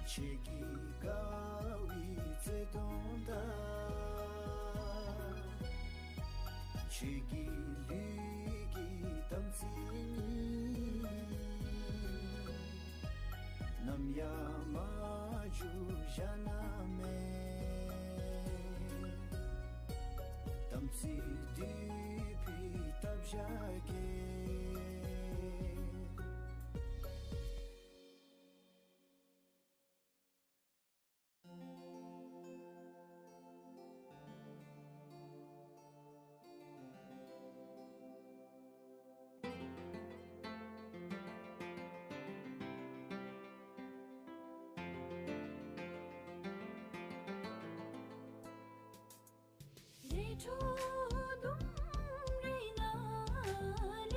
ཆོས་ཀྱི་དགའ་བའི་བརྩེ་དུང་དང་། ཆོས་ཀྱི་ལུས་ཀྱི་དམ་ཚིག་གཉིས། ནམ་ཡང་མ་འགྱུར་བཞག་ན་མེ། དམ་ཚིག་འདུས་པའི་སྟོབས་བཞག་གེ། རི་ཁྲོད་ལྡུམ་རའི་ནང་ལས།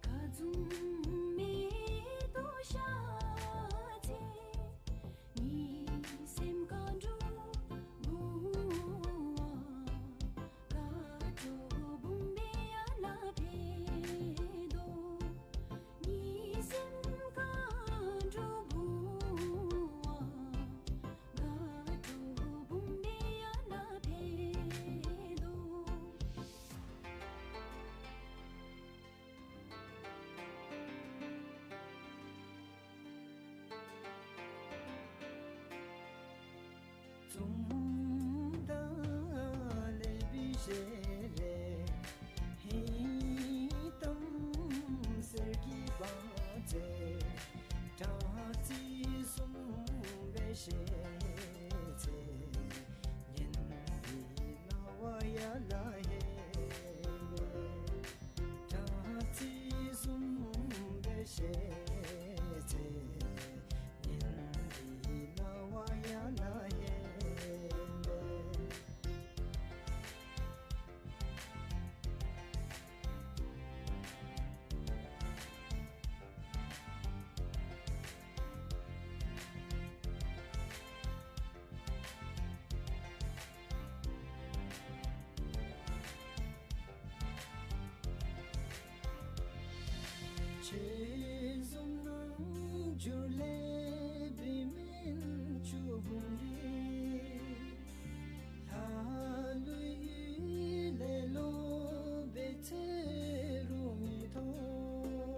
ཁ་འཛུམ་མེ་ཏོག་ཤར་ཚེ། ངེའི་སེམས་མཁའ་འགྲོ་བུང་བ། དགའ་སྤྲོ་འབུམ་སྦེ་ཡར་ལ་འཕེལ་དོ། ངེའི་སེམས་མཁའ་འགྲོ་བུང་བ། དགའ་སྤྲོ་འབུམ་སྦེ་ཡར་ལ་འཕེལ་དོ། འཛུམ་མདངས་ལེགས་པའི་ཞལ་ལས། ཧིང་གཏམ་གསེར་གྱི་བང་མཛོད། སྦྲང་རྩི་བཟུམ་སྦེ་བཞད་ཚེ། སྙན་པའི་རྣ་བ་ཡར་ལ་ཧེ་མས། སྦྲང་རྩི་བཟུམ་སྦེ་བཞད་ཚེ། སྙན་པའི་རྣ་བ་ཡར་ལ་ཧེ་མས། ཆོས་བཟུམ་རྣམ་འགྱུར་ལེགས་པའི་སྨན་ཆུ་བུམ་འདི། ལྷ་ཀླུ་ཡུལ་ལས་ལོག་པའི་ཚེ་རུ་མི་མཐོང་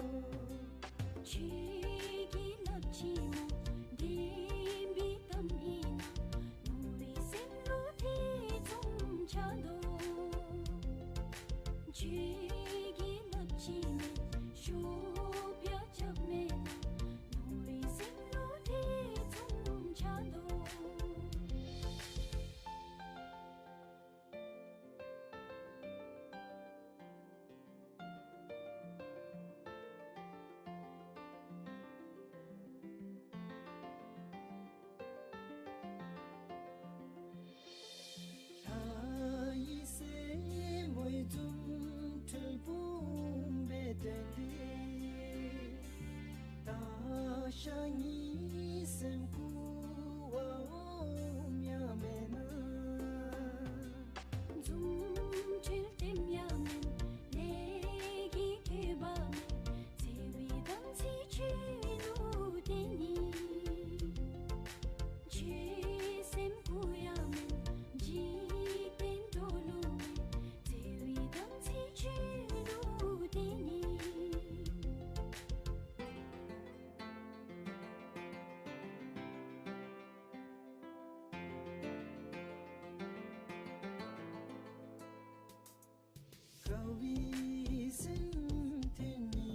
བའི་སེམས་དོན་མི་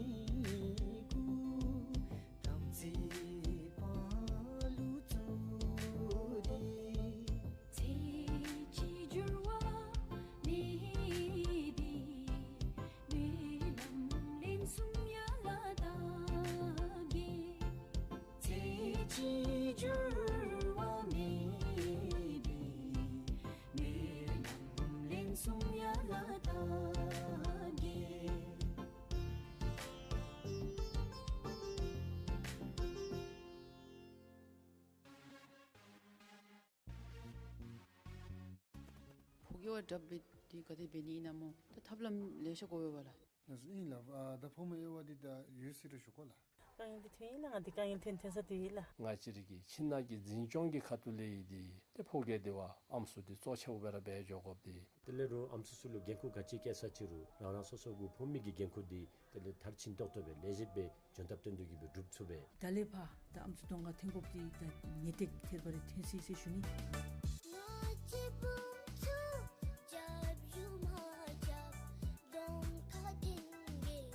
གོ། དམ་ཚིག་པ་ལུ་བཙུགས་ཏེ། ཚེ་གཅིག་འགྱུར་བ་མེད་པའི་སྨོན་ལམ་ལན་གསུམ་ཡར་ལ་བཏབ་གེ། ཚེ་གཅིག་འགྱུར་བ་མེད་པའི་སྨོན་ལམ་ལན་གསུམ་ཡར་ལ་བཏབ་གེ། ཕོ་གི་དབྱེ་བ་འདྲཝ་འདི་ག་དེ་འབད་ནི་ཨིན་ན་སྨོ། ད་ཐབས་ལམ་ལེ་ཤ་དགོ་པས་ལགས། ཨིན་ལགས། ཨ་ད་ཕོ་མོ་དབྱེ་བ་འདི་ད་ཡོད་ཟེར་རུང་ཞུ་དགོ་ལགས། དཀའ་ངལ་འདི་ཐོན་ཡི་ལགས། ང་འདི་དཀའ་ངལ་ཐོན་ཐོན་ས་འདི་ཨིན་ལགས། ང་བཅས་ར་གི་ཁྱིམ་ནང་གི་འཛིན་སྐྱོང་གི་ཁ་ཐུག་ལས་ཡོད་དེ། ཏེ་ཕོ་གི་དབྱེ་བ་ཨམ་སྲུ་འདི་གཙོ་ཆེཝ་སྦེ་ར་འབད་འགྱོ་དགོཔ་འདི། དེ་ལས་རུང་ཨམ་སྲུ་ཚུ་ལུ་འགན་ཁུར་ག་ཅི་བཀལ་ས་ཅིག་རུང་རང་རང་སོ་སོ་གུ་ཕོག་མི་གི་འགན་ཁུར་འདི་དེ་ལས་མཐར་ཕྱིན་ཏོག་ཏོ་སྦེ་ལེགས་ཤོམ་སྦེ་འཇོན་ཐངས་བསྟེན་ཏེ་གི་སྦེ་སྒྲུབ་ཚུགས་པས། ད་ལས་ཕར་ད་ཨམ་སྲུ་གདོང་ཁར་ཐོན་དགོཔ་འདི་ད་ངེས་ཏིག་ཐད་པ་རེ་ཐོན་སོ་ཡི་ཟེར་ཞུ་ནི། ང་བཅས་བུམོ་ཚུ་རྒྱབ་ཡུམ་རྒྱབ་གདོང་ཁར་ཐོན་གེ་མེན།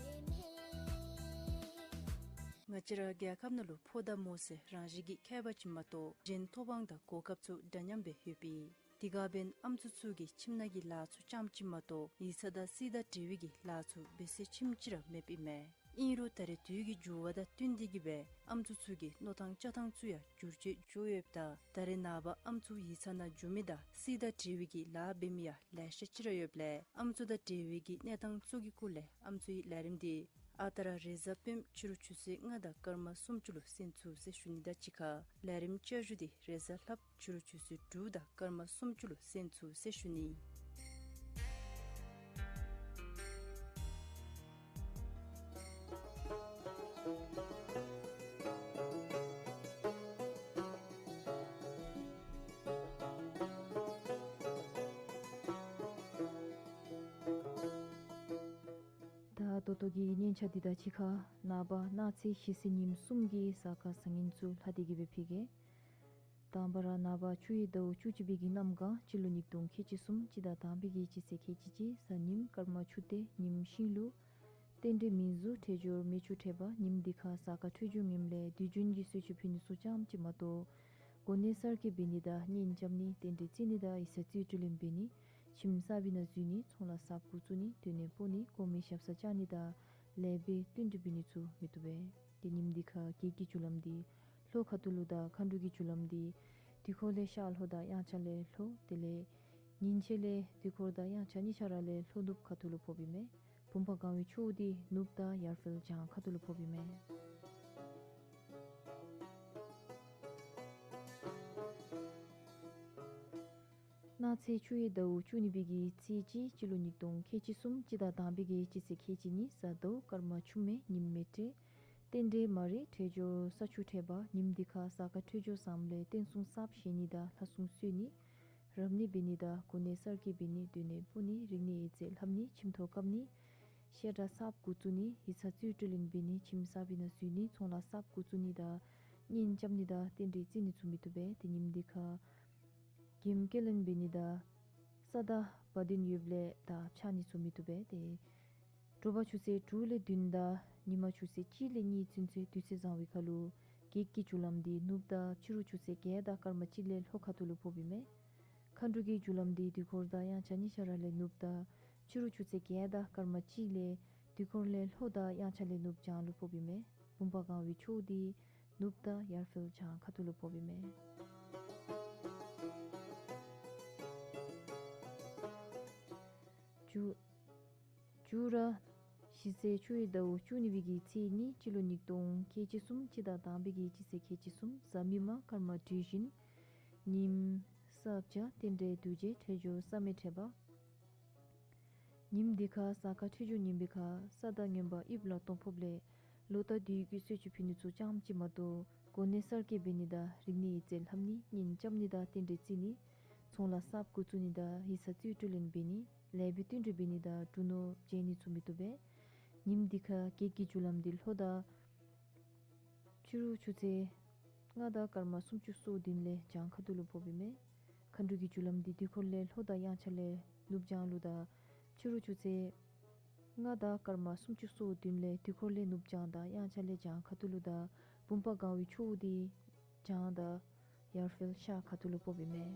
ང་བཅས་ར་རྒྱལ་ཁབ་ནང་ལུ་ཕོ་དང་མོ་ཟེར་རང་བཞིན་གྱི་ཁྱད་པར་ཅིག་མ་གཏོགས་གཞན་ཐོབ་དབང་དང་གོ་སྐབས་ཚུ་འདྲ་མཉམ་སྦེ་ཡོདཔ་ཨིན། དེ་ག་འབདན་ཨམ་སྲུ་ཚུ་གིས་ཁྱིམ་ནང་གི་ལཱ་ཚུ་རྐྱངམ་ཅིག་མ་གཏོགས་ཡིག་ཚང་དང་རྩིས་དང་འབྲེལ་བའི་གི་ལཱ་ཚུ་འབད་ས་ཁྱིམ་ཅིག་ར་མེདཔ་ཨིན་མས། ཨིན་རུང་ད་རེས་དུས་ཀྱི་འགྱུར་བ་དང་བསྟུན་ཏེ་གི་སྦེ་ཨམ་སྲུ་ཚུ་གི་མནོ་ཐངས་བྱ་ཐངས་ཚུ་ཡང་འགྱུར་བཅོས་འགྱོ་ཡོདཔ་ད་ད་རེས་ནངས་པ་ཨམ་སྲུ་ཡིག་ཚང་ནང་འགྱོ་མི་དང་རྩིས་དང་འབྲེལ་བའི་གི་ལཱ་འབད་མི་ཡང་ལེ་ཤ་ཅིག་ར་ཡོདཔ་ལས་ཨམ་སྲུ་དང་འབྲེལ་བའི་གི་གནས་སྟངས་ཚུ་གི་སྐོར་ལས་ཨམ་སྲུའི་ལས་རིམ་འདི་ཨ་རྟག་ར་རེས་གཟའ་སྤེནམ་ཕྱི་རུ་ཆུ་ཚོད་ལྔ་དང་སྐར་མ་སུམ་ཅུ་ལུ་གསན་ཚུགས་ཟེར་ཞུ་ནི་དང་གཅིག་ཁར་ལས་རིམ་བསྐྱར་ཞུ་འདི་རེས་གཟའ་ལྷགཔ་ཕྱི་རུ་ཆུ་ཚོད་དྲུག་དང་སྐར་མ་སུམ་ཅུ་ལུ་གསན་ཚུགས་ཟེར་ཞུ་ནི། ད་ད་ལྟོ་གི་སྙན་ཆ་འདི་དང་གཅིག་ཁར་ནངས་པ་གནངས་ཚེ་ཞེས་ཚེས་ཉིནམ་གསུམ་གྱི་གཟའ་སྐར་བཟང་ངན་ཚུ་ལྷག་སྟེ་གི་སྦེ་ཕུལ་གེ། དང་པ་ར་ནངས་པ་ཆུ་ཡོས་ཟླཝ་བཅུ་གཅིག་པའི་གི་གནམ་གང་སྤྱི་ལོ་ཉིས་སྟོང་ཁལ་གཅིག་གསུམ་སྤྱི་ཟླ་དང་པའི་གི་སྤྱི་ཚེས་ཁལ་གཅིག་གཅིག་གཟའ་ཉིམ་སྐར་མ་ཆུ་སྟེ་ཉིམ་ཤིང་ལུག། རྟེན་འབྲེལ་མིང་གཟུགས་འཕྲོད་སྦྱོར་མེ་ཆུ་འཕྲད་པ། ཉིནམ་འདི་ཁར་གཟའ་སྐར་འཕྲོད་སྦྱོར་ངནམ་ལས་དུས་རྒྱུན་གྱི་གསོལ་མཆོད་ཕུལ་ནི་ཚུ་རྐྱངམ་ཅིག་མ་གཏོགས་གོ་གནས་གསར་བསྐོ་འབད་ནི་དང་གཉེན་རྐྱབ་ནི་རྟེན་འབྲེལ་བརྩི་ནི་དང་ཡིག་ཚང་རྩིས་སྤྲོད་ལེན་འབད་ནི་ཁྱིམ་གསར་པའི་ནང་འཛུལ་ནི་ཚོང་ལཱ་གསརཔ་འགོ་བཙུགས་ནི་སྡོད་གནས་སྤོ་ནི་དགོ་མི་ཞབས་སར་བཅར་ནི་དང་ལེགས་པའི་བསྟུན་གྲོས་འབད་ནི་ཚུ་མི་བཏུབ་པས། ཏེ་ཉིནམ་འདི་ཁར་གེགས་ཀྱི་རྒྱུ་ལམ་འདི་ལྷོ་ཁ་ཐུག་ལུ་དང་མཁའ་འགྲོ་གི་རྒྱུ་ལམ་འདི་དུས་འཁོར་ལས་ཤར་ལྷོ་དང་དབྱངས་འཆར་ལས་ལྷོ་དེ་ལས་ཉིན་བྱེད་ལས་དུས་འཁོར་དང་དབྱངས་འཆར་གཉིས་ཆ་ར་ལས་ལྷོ་ནུབ་ཁ་ཐུག་ལུ་ཕོགཔ་ཨིན་མས། བུམ་པ་གང་བའི་ཕྱོགས་འདི་ནུབ་དང་ཡར་འཕེལ་བྱང་ཁ་ཐུག་ལུ་ཕོགཔ་ཨིན་མས། གནངས་ཚེ་ཆུ་ཡོས་ཟླཝ་བཅུ་གཉིས་པའི་གི་ཚེས་གཅིག་སྤྱི་ལོ་ཉིས་སྟོང་ཁལ་གཅིག་གསུམ་སྤྱི་ཟླ་དང་པའི་གི་སྤྱི་ཚེས་ཁལ་གཅིག་གཉིས་གཟའ་ཟླཝ་སྐར་མ་ཆུ་མེ་ཉིམ་མེ་སྤྲེལ། རྟེན་འབྲེལ་མ་རིག་འཕྲོད་སྦྱོར་ས་ཆུ་འཕྲད་པ། ཉིནམ་འདི་ཁར་གཟའ་སྐར་འཕྲོད་སྦྱོར་བཟངམ་ལས་བསྟན་སྲུང་གསརཔ་བཞེངས་ནི་དང་ལྷ་སྲུང་གསོལ་ནི་རབ་གནས་འབད་ནི་དང་གོ་གནས་གསར་བསྐོ་འབད་ནི་སྡོད་གནས་སྤོ་ནི་རིག་གནས་ཡིག་རྩིས་ལྷབ་ནི་ཁྱིམ་ཐོག་བཀབ་ནི་བཤད་གྲྭ་གསརཔ་འགོ་བཙུགས་ནི་ཡིག་ཚང་རྩིས་སྤྲོད་ལེན་འབད་ནི་ཁྱིམ་གསར་པའི་ནང་འཛུལ་ནི་ཚོང་ལཱ་གསརཔ་འགོ་བཙུགས་ནི་དང་གཉེན་རྐྱབ་ནི་དང་རྟེན་འབྲེལ་བརྩི་ནི་ཚུ་མི་བཏུབ་པས། ཏེ་ཉིནམ་འདི་ཁར་འགྱེམ་སྐྱེལ་ལེན་འབད་ནི་དང་ས་དང་བ་དན་ཡོདཔ་ལས་དར་འཕྱར་ནི་ཚུ་མི་བཏུབ་པས། ཏེ་དྲོ་པ་ཆུ་ཚོད་དྲུག་ལས་བདུན་དང་ཉིན་མ་ཆུ་ཚོད་གཅིག་ལས་གཉིས་ཚུན་ཚོད་དུས་ཚོད་བཟང་བའི་ཁར་ལུ་གེགས་ཀྱི་རྒྱུ་ལམ་འདི་ནུབ་དང་ཕྱི་རུ་ཆུ་ཚོད་བརྒྱད་དང་སྐར་མ་གཅིག་ལས་ལྷོ་ཁ་ཐུག་ལུ་ཕོགཔ་ཨིན་མས། མཁའ་འགྲོ་གི་རྒྱུ་ལམ་འདི་དུས་འཁོར་དང་དབྱངས་འཆར་གཉིས་ཆ་ར་ལས་ནུབ་དང་ཕྱི་རུ་ཆུ་ཚོད་བརྒྱད་དང་སྐར་མ་གཅིག་ལས་དུས་འཁོར་ལས་ལྷོ་དང་དབྱངས་འཆར་ལས་ནུབ་བྱང་ལུ་ཕོགཔ་ཨིན་མས། བུམ་པ་གང་བའི་ཕྱོགས་འདི་ནུབ་དང་ཡར་འཕེལ་བྱང་ཁ་ཐུག་ལུ་ཕོགཔ་ཨིན་མས། མཇུག་མཇུག་ར་ཞེས་ཚེས་ཆུ་ཡོས་ཟླཝ་བཅུ་གཉིས་པའི་གི་ཚེས་གཉིས་སྤྱི་ལོ་ཉིས་སྟོང་ཁལ་གཅིག་གསུམ་སྤྱི་ཟླ་དང་པའི་གི་སྤྱི་ཚེས་ཁལ་གཅིག་གསུམ་གཟའ་མིག་དམར་སྐར་མ་གྲུ་བཞིན་ཉིམ་ས་བྱ་རྟེན་འབྲེལ་རྡོ་རྗེ་འཕྲོད་སྦྱོར་ས་མེ་འཕྲད་པ། ཉིནམ་འདི་ཁར་གཟའ་སྐར་འཕྲོད་སྦྱོར་ངནམ་འདི་ཁར་ས་དང་མངོན་པ་དབྱིབས་ལ་གཏོང་ཕོདཔ་ལས་ལོ་དང་དུས་ཀྱི་གསོལ་མཆོད་ཕུལ་ནི་ཚུ་རྐྱངམ་ཅིག་མ་གཏོགས་གོ་གནས་གསར་བསྐོ་འབད་ནི་དང་རིག་གནས་ཡིག་རྩིས་ལྷབ་ནི་གཉེན་རྐྱབ་ནི་དང་རྟེན་འབྲེལ་བརྩི་ནི་ཚོང་ལཱ་གསརཔ་འགོ་བཙུགས་ནི་དང་ཡིག་ཚང་རྩིས་སྤྲོད་ལེན་འབད་ནི་ལེགས་པའི་བསྟུན་གྲོས་འབད་ནི་དང་གྲུ་ནོར་བྱིན་ནི་ཚུ་མི་བཏུབ་པས། ཉིནམ་འདི་ཁར་གེགས་ཀྱི་རྒྱུ་ལམ་འདི་ལྷོ་དང་ཕྱི་རུ་ཆུ་ཚོད་ལྔ་དང་སྐར་མ་སུམ་ཅུ་སོ་བདུན་ལས་བྱང་ཁ་ཐུག་ལུ་ཕོགཔ་ཨིན་མས། མཁའ་འགྲོ་གི་རྒྱུ་ལམ་འདི་དུས་འཁོར་ལས་ལྷོ་དང་དབྱངས་འཆར་ལས་ནུབ་བྱང་ལུ་དང་ཕྱི་རུ་ཆུ་ཚོད་ མངའ་བདག་ཀརྨ་སུམ་ཅུ་སོ་བདུན་ལས་དུས་འཁོར་ལས་ནུབ་བྱང་དང་དབྱངས་འཆར་ལས་བྱང་ཁ་ཐུག་ལུ་དང་བུམ་པ་གང་བའི་ཕྱོགས་འདི་བྱང་དང་ཡར་འཕེལ་ཤར་ཁ་ཐུག་ལུ་ཕོགཔ་ཨིན་མས།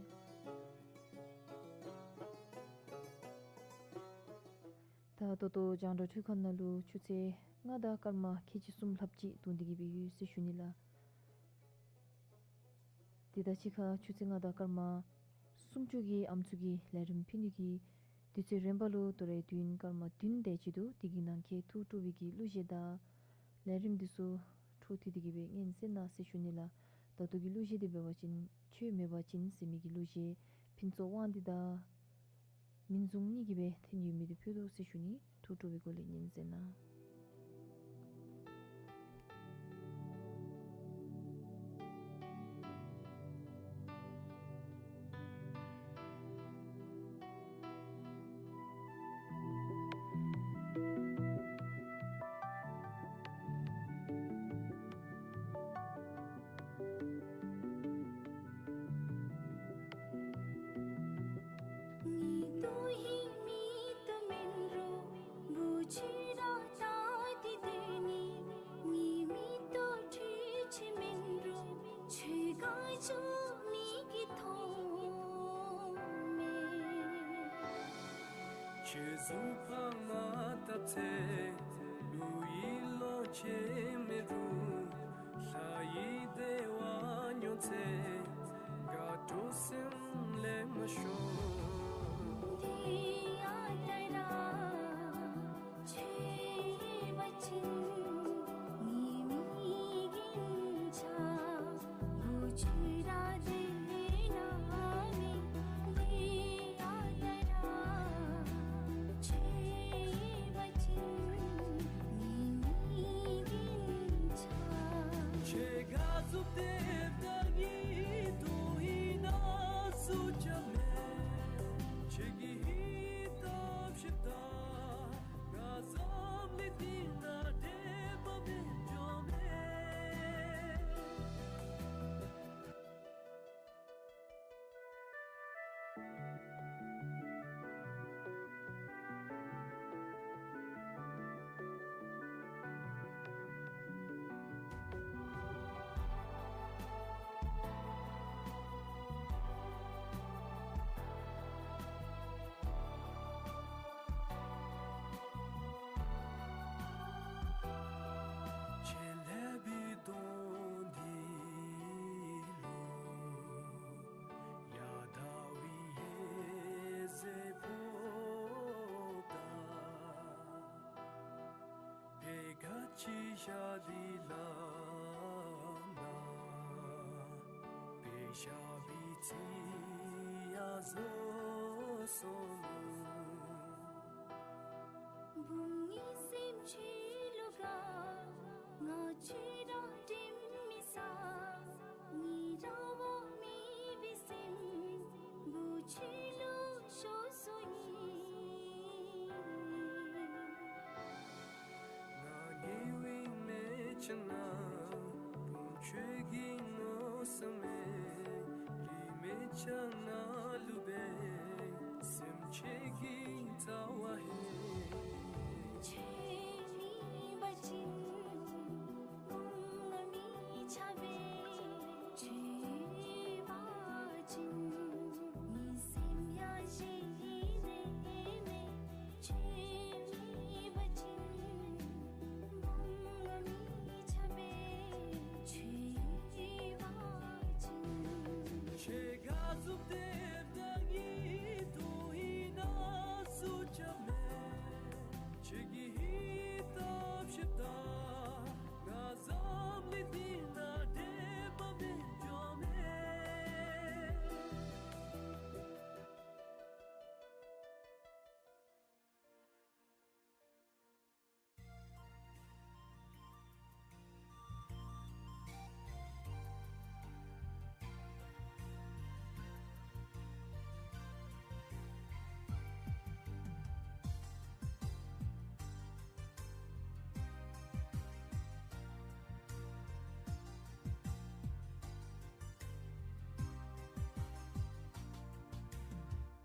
ད་ད་ལྟོ་རྒྱང་བསྒྲགས་འཕྲུལ་ཁང་ནང་ལུ་ཆུ་ཚོད་མངའ་བདག་ཀརྨ་ཁལ་གཅིག་གསུམ་ལྷགཔ་ཅིག་བརྡུང་སྟེ་གི་སྦེ་ཡོད་ཟེར་ཞུ་ནི་ལགས། དེ་དང་གཅིག་ཁར་ཆུ་ཚོད་མངའ་བདག་ཀརྨ་སུམ་ཅུ་གི་ཨམ་སྲུ་གི་ལས་རིམ་ཕུལ་ནི་གི་དུས་ཚོད་རན་པ་ལུ་དོ་རུང་བདུན་སྐར་མ་བདུན་དེ་ཅིག་འདུག། དེ་གི་ནང་འཁོད་ཐུགས་སྤྲོ་བའི་གི་གླུ་གཞས་དང་ལས་རིམ་འདི་ཚུ་འཕྲོ་མཐུད་དེ་གི་སྦེ་ཉན་གསན་གནང་ཟེར་ཞུ་ནི་ལགས། ད་ལྟོ་གི་གླུ་གཞས་འདི་འབད་བ་ཅིན་ཆོས་མེད་པ་ཅིན་ཟེར་མི་གི་གླུ་གཞས་ཕུན་ཚོགས་དབང་འདུས་དང་མིན་འབྱུང་གཉིས་ཀྱིས་སྦེ་འཐེན་ཡོད་མི་འདི་ཕུལ་དོ་ཟེར་ཞུ་ནི། ཐུགས་སྤྲོ་བའི་སྒོ་ལས་ཉན་གསན་གནང་། ངེའི་དོན་ཧིང་མེད་དོ་མེན་རུང་བུ་ཆུང་ར་ད་དེ་དེ་ནི་ངེའི་མེད་དོ་ཁྲིད་ཆེ་མེན་རུང་ཆོས་ག་ཅུང་མི་གི་ཐོག་མེད། ཁྱོད་གཟུགས་ཕ་མ་བཏབ་ཚེ་ལུ་ཡི་ལོ་ཆེ་མེན་རུང་ལྷ་ཡི་བདེ་བ་མྱོང་ཚེ་དགའ་སྤྲོ་སེམས་ལས་མ་ཤོར། དེ་ཡང་ད་ར་ཆོས་ཡོད་པ་ཅིན་ངེའི་མི་རྒན་ཆ་བུ་ཆུང་ར་དེ་ནང་མེད། དེ་ཡང་ད་ར་ཆོས་ཡོད་པ་ཅིན་ངེའི་མི་རྒན་ཆ། ཁྱོད་ག་ཟུག་དེ་བདག་ཉིད་དུ་ཨིན་ན་སུ་ཅང་མེད། ཁྱོད་ཀྱི་ཧིང་སྟོབས་ཤིག་དང་ང་འཛོམས་ལས་འདི་ན་འདྲེས་པ་མེད་འགྱོ་མེད། ཁྱོད་ལྷག་པའི་དོན་འདི་ལུ་ཡ་ད་བི་ཡེ་ཟེར་བོ་ད། དཔེ་ག་ཅི་བཞག་འདི་ལ་ན། དཔེ་བཞག་པའི་ཚེ་ཡ་བཟོ་སོང་། བུམོ་ངེའི་སེམས་ཁྱོད་ལུ་དགའ། ང་ཁྱོད་ར་དྲན་མི་ཟ། ངེའི་ར་བ་མེད་པའི་སེམས་བུ་ཁྱོད་ལུ་ཤོར་སོ་ཡི། ང་ཉེ་བའི་མེ་ཆ་ན་བུམོ་ཁྱོད་ཀྱི་ངོ་ས་མེད། རིས་མེད་ཆ་ན་ལུ་སྦེ་སེམས་ཁྱོད་ཀྱི་རྩ་བ་ཧེ། ཁྱོད་མེད་པ་ཅིན་བུམོ་ང་མི་ཆ་བས། ཁྱོད་ཡོད་པ་ཅིན་ངེའི་སེམས་ཡང་གཞན་ལས་མེད། ཁྱོད་མེད་པ་ཅིན་བུམོ་ང་མི་ཆ་བས། ཁྱོད་ཡོད་པ་ཅིན། ཁྱོད་ག་ཟུག་དེ་བདག་ཉིད་དུ་ཨིན་ན་སུ་ཅང་མེད། ཁྱོད་ཀྱི་ཧིང་སྟོབས་ཤིག་དང་ང་འཛོམས་ལས་འདི་ན་འདྲེས་པ་མེད་འགྱོ་མེད།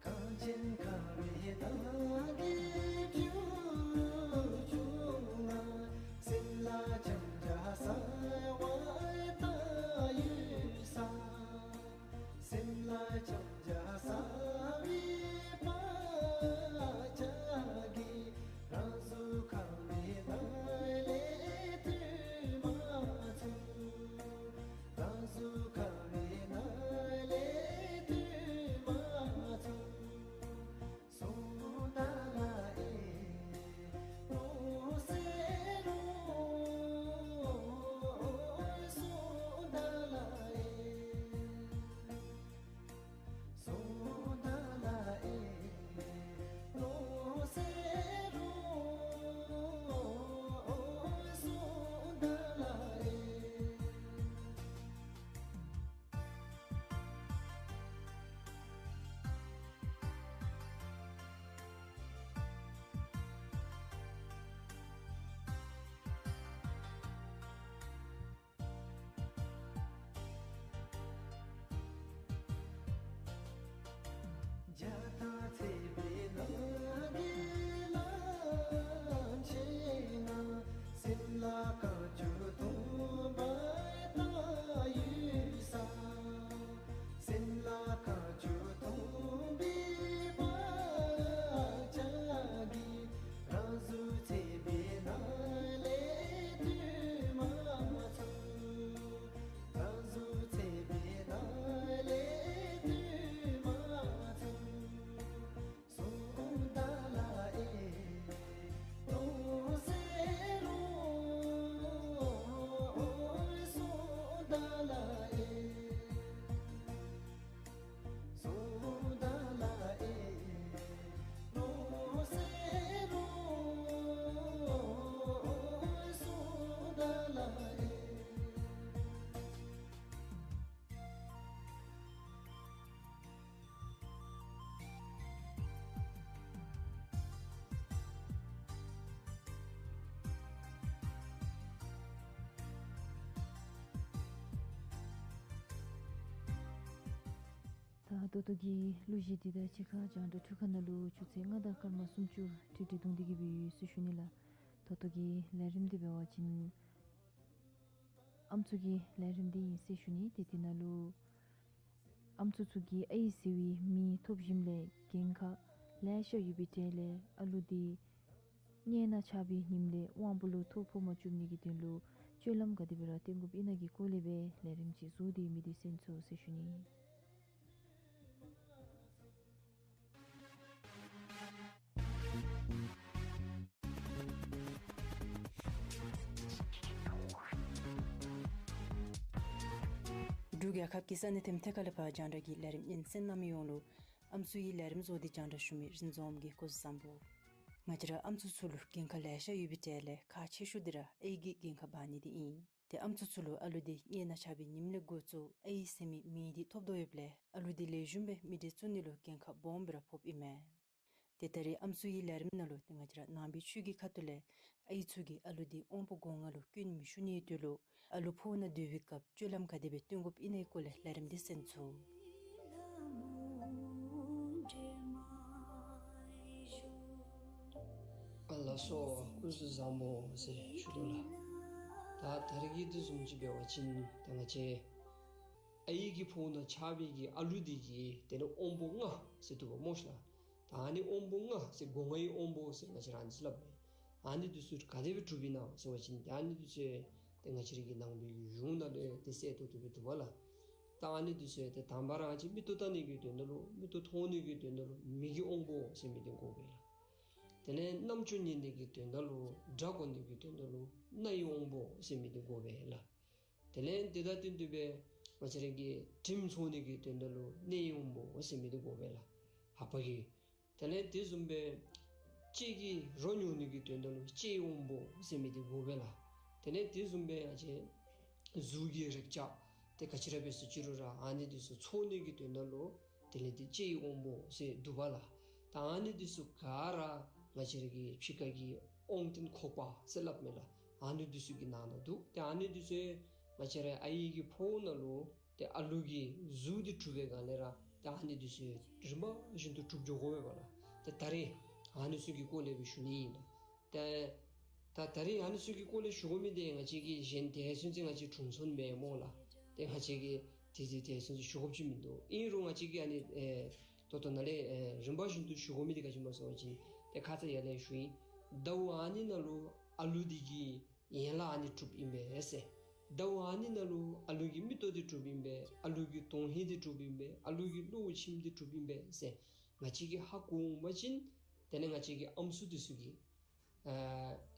གངས་ཅན་དཀར་པོའི་བདག་གི་ཁྱོད། ད་ལྟོ་གི་གླུ་གཞས་འདི་དང་གཅིག་ཁར་རྒྱང་བསྒྲགས་འཕྲུལ་ཁང་ནང་ལུ་ཆུ་ཚོད་ལྔ་དང་སྐར་མ་སུམ་ཅུ་ཏིག་ཏིག་རྡུང་སྟེ་གི་སྦེ་ཡོད་ཟེར་ཞུ་ནི་ལགས། ད་ལྟོ་གི་ལས་རིམ་འདི་འབད་བ་ཅིན་ཨམ་སྲུ་གི་ལས་རིམ་འདི་ཨིན་ཟེར་ཞུ་ནི། ཏེ་འདི་ནང་ལུ་ཨམ་སྲུ་ཚུ་གིས་ཨའི་ཟེར་བའི་མིང་ཐོབ་ཞིནམ་ལས་འགན་ཁག་ལེ་ཤ་ཡོད་པའི་གྲས་ལས་ཨ་ལུ་འདི་མངལ་ནང་ཆགས་པའི་ཉིནམ་ལས་དབང་པོ་ལུ་ཐོ་ཕོག་མ་བཅུག་ནི་གི་དོན་ལུ་སྤྱོད་ལམ་ག་དེ་སྦེ་ར་བསྟེན་དགོཔ་ཨིན་ན་གི་སྐོར་ལས་སྦེ་ལས་རིམ་ཅིག་བཟོ་སྟེ་མི་འདི་གསན་ཚུགས་ཟེར་ཞུ་ནི། འབྲུག་རྒྱལ་ཁབ་ཀྱི་ས་གནས་ཐམ་ཐད་ཁ་ལས་ཕར་རྒྱང་བསྒྲགས་ཀྱི་ལས་རིམ་ཉན་གསན་གནང་མི་ཡོངས་ལུ་ཨམ་སྲུའི་ལས་རིམ་བཟོ་སྟེ་རྒྱང་བསྒྲགས་ཞུ་མི་རིན་འཛོམས་ཀྱི་སྐུ་གཟུགས་བཟང་པོ། ང་བཅས་ར་ཨམ་སྲུ་ཚུ་ལུ་འགན་ཁག་ལེ་ཤ་ཡོད་པའི་གྲས་ལས་ཁག་ཆེ་ཤོས་འདི་ར་ཨའི་གི་འགན་ཁག་འབག་ནི་འདི་ཨིན། ཏེ་ཨམ་སྲུ་ཚུ་ལུ་ཨ་ལུ་འདི་མངལ་ནང་ཆགས་པའི་ཉིནམ་ལས་འགོ་བཙུགས་ཨའི་ཟེར་མི་མིང་འདི་ཐོབ་དོ་ཡོདཔ་ལས་ཨ་ལུ་འདི་ལེགས་ཤོམ་སྦེ་མི་འདྲེས་བཙུགས་ནི་ལུ་འགན་ཁག་སྦོམ་སྦེ་ར་ཕོགཔ་ཨིན་མས། ཏེ་ད་རེས་ཨམ་སྲུའི་ལས་རིམ་ནང་ལུ་ཏེ་ང་བཅས་ར་ནང་པའི་ཆོས་ཀྱི་ཁ་ཐུག་ལས་ཨའི་ཚུ་གིས་ཨ་ལུ་འདི་དབང་པོ་སྒོ་ལྔ་ལུ་སྐྱོན་མི་ཞུགས་ནིའི་དོན་ལུ་ཨ་ལུ་ཕོཝ་ནང་སྡོད་པའི་སྐབས་སྤྱོད་ལམ་ག་དེ་སྦེ་བསྟེན་དགོཔ་ཨིན་ན་གི་སྐོར་ལས་ལས་རིམ་འདི་གསན་ཚུགས། ཨ་ལགས་སོ། སྐུ་གཟུགས་བཟང་པོ་ཟེར་ཞུ་དོ་ལགས། ད་ད་རེས་ཀྱི་འདི་བཟུམ་ཅིག་འབད་བ་ཅིན་ད་ང་བཅས་ཨའི་གི་ཕོཝ་ནང་ཆགས་པའི་གི་ཨ་ལུ་འདི་གི་དེ་ལས་དབང་པོ་ལྔ་ཟེར་འདུག་པ་སྨོ་ཤ་ལགས། ད་ཨ་ནི་དབང་པོ་ལྔ་ཟེར་སྒོ་ལྔའི་དབང་པོ་ཟེར་ང་བཅས་ར་ཨ་ནི་ཚུ་སླབ་མས། ཨ་ནི་འདི་ཚུ་ག་དེ་སྦེ་གྲུབ་ཨིན་ན་ཟེར་བ་ཅིན་ཏེ་ཨ་ནི་འདི་ཚུ་ཏེ་ང་བཅས་ར་གི་ནང་པའི་གི་གཞུང་ནང་ལས་ཏེ་གསལ་ཏོག་ཏོ་སྦེ་འདུག་པ་ལགས། ད་ཨ་ནི་འདི་ཚུ་ཏེ་དང་པ་ར་ང་བཅས་མིག་ཏོ་བལྟ་ནི་གི་དོན་དག་ལུ་མིག་ཏོ་མཐོང་ནི་གི་དོན་དག་ལུ་མིག་གི་དབང་པོ་ཟེར་མི་འདི་དགོ་པས་ལགས། དེ་ལས་རྣམ་ཅོ་ཉན་ནི་གི་དོན་དག་ལུ་སྒྲ་གོ་ནི་གི་དོན་དག་ལུ་སྣའི་དབང་པོ་ཟེར་མི་འདི་དགོ་པས་ལགས། དེ་ལས་དེ་དང་བསྟུན་ཏེ་སྦེ་ང་བཅས་ར་གི་དྲིམ་ཚོར་ནི་གི་དོན་དག་ལུ་སྣའི་དབང་པོ་ཟེར་མི་འདི་དགོ་པས་ལགས། ལྷ་པ་གི། དེ་ལས་དེ་བཟུམ་སྦེ་ལྕེ་གིས་རོ་མྱོང་ནི་གི་དོན་དག་ལུ་ལྕེའི་དབང་པོ་ཟེར་མི་འདི་དགོ་པས་ལགས། དེ་ལས་དེ་བཟུམ་སྦེ་ང་བཅས་གཟུགས་ཀྱི་རེག་བྱ་ཏེ་ག་ཅི་ར་འབད་ཟེར་ཅི་རུང་ར་ཨ་ནི་འདི་ཚུ་ཚོར་ནི་གི་དོན་དག་ལུ་དེ་ལས་ཏེ་ལྕེའི་དབང་པོ་ཟེར་འདུག་པ་ལགས། ད་ཨ་ནི་འདི་ཚུ་ག་ར་ང་བཅས་ར་གི་ཕྱི་ཁ་གི་དབང་རྟེན་ཁོག་པ་ཟེར་སླབ་མས་ལགས། ཨ་ནི་འདི་ཚུ་གི་ནང་ན་འདུག། ཏེ་ཨ་ནི་འདི་ཚུ་ང་བཅས་ར་ཨའི་གི་ཕོཝ་ནང་ལུ་ཏེ་ཨ་ལུ་གི་གཟུགས་འདི་གྲུབ་པའི་སྒང་ལས་ར་ཏེ་ཨ་ནི་འདི་ཚུ་རིམ་པ་བཞིན་དུ་གྲུབ་འགྱོ་དགོ་པས་པ་ལགས། ཏེ་ད་རེས་ཨ་ནི་ཚུ་གི་སྐོར་ལས་སྦེ་ཞུ་ནི་ཨིན་ལགས། ཏེ་ད་ད་རེས་ཨ་ནི་ཚུ་གི་སྐོར་ལས་ཞུ་དགོ་མི་འདི་ང་བཅས་ཀྱིས་གཞན་དེ་ཚུན་ཚོད་ང་བཅས་དྲུང་འཚོ་མེན་སྨོ་ལགས། ཏེ་ང་བཅས་ཀྱིས་དེ་དེ་དེ་ཚུན་ཚོད་ཞུ་དགོཔ་ཅིག་མིན་འདུག། ཨིན་རུང་ང་བཅས་ཀྱིས་ཨ་ནི་ཨེ་ད་ལྟོ་ནཱ་ལས་ཨེ་རིམ་པ་བཞིན་དུ་ཞུ་དགོ་མི་འདི་ག་ཅི་སྨོ་ཟེར་བ་ཅིན་ཏེ་ཁ་ཙ་ཡར་ལས་ཞུ་ཡི། ཟླཝ་ཨ་ནི་ནང་ལུ་ཨ་ལུ་འདི་གི་ཡན་ལག་ཨ་ནི་གྲུབ་ཨིན་པས་ཟེར། ཟླཝ་ཨ་ནི་ནང་ལུ་ཨ་ལུ་གི་མིག་ཏོ་འདི་གྲུབ་ཨིན་པས། ཨ་ལུ་གི་དོན་ཧིང་འདི་གྲུབ་ཨིན་པས། ཨ་ལུ་གི་བློ་ཁྱིམ་འདི་གྲུབ་ཨིན་པས་ཟེར་ང་བཅས་ཀྱིས་ཧ་གོ་འོང་པ་ཅིན་དེ་ལས་ང་བཅས་ཀྱི་ཨམ་སྲུ་འདི་ཚུ་གིས་ཨ་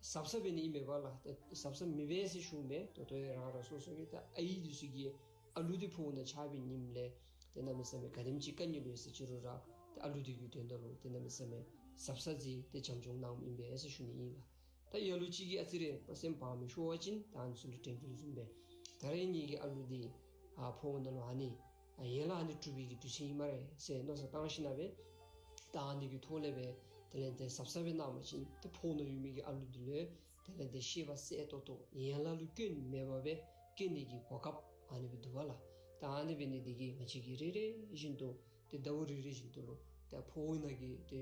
གཟབ་གཟབ་འབད་ནི་ཨིན་མས་པ་ལགས། ཏེ་གཟབ་གཟབ་མི་འབད་ཟེར་ཞུཝ་མེན། ད་ལྟོ་ཡང་རང་རང་སོ་སོ་གི་ད་ཨའི་འདི་ཚུ་གིས་ཨ་ལུ་འདི་ཕོཝ་ནང་ཆགས་པའི་ཉིནམ་ལས་ཏེ་གནམ་མེད་ས་མེད་ག་དེམ་ཅིག་དཀའ་ངལ་ཡོད་ཟེར་ཅི་རུང་ར་ཏེ་ཨ་ལུ་འདི་གི་དོན་དག་ལུ་ཏེ་གནམ་མེད་ས་མེད་གཟབ་གཟབ་མཛད་དེ་བྱམས་སྐྱོང་གནངམ་ཨིན་པས་ཟེར་ཞུ་ནི་ཨིན་ལགས། ད་ལ་ལུ་ཅིག་གིས་ཨ་ཙི་རེ་སེམས་བག་མེད་ཤོར་བ་ཅིན་ད་ཨ་ནི་ཚུ་ལུ་དྲན་དོ་བཟུམ་སྦེ་ད་རེས་ངེ་གི་ཨ་ལུ་འདི་ཨ་ཕོཝ་ནང་ལུ་ཨ་ནི་ཨ་ཡན་ལག་ཨ་ནི་གྲུབ་པའི་གི་དུས་ཚོད་ཨིན་སྨ་རེ་ཟེར་མནོ་བསམ་བཏང་ཞིནམ་ལས་ད་ཨ་ནི་གི་ཐོག་ལས་སྦེ་དེ་ལས་ཏེ་གཟབ་གཟབ་སྦེ་གནང་པ་ཅིན་ཏེ་ཕོཝ་ནང་ཡོད་མི་གི་ཨ་ལུ་འདི་ལུ་དེ་ལས་ཏེ་ཤེས་པ་གསལ་ཏོག་ཏོ་ཡན་ལག་ལུ་སྐྱོན་མེད་པར་སྦེ་སྐྱེ་ནི་གི་གོ་སྐབས་ཨ་ནི་སྦེ་འདུག་པ་ལགས། ད་ཨ་ནི་འབད་ནི་འདི་གིས་ང་བཅས་ཀྱིས་རེ་རེ་བཞིན་དུ་ཏེ་ཟླཝ་རེ་རེ་བཞིན་དུ་ལུ་ཏེ་ཕོཝ་ནང་གི་ཏེ་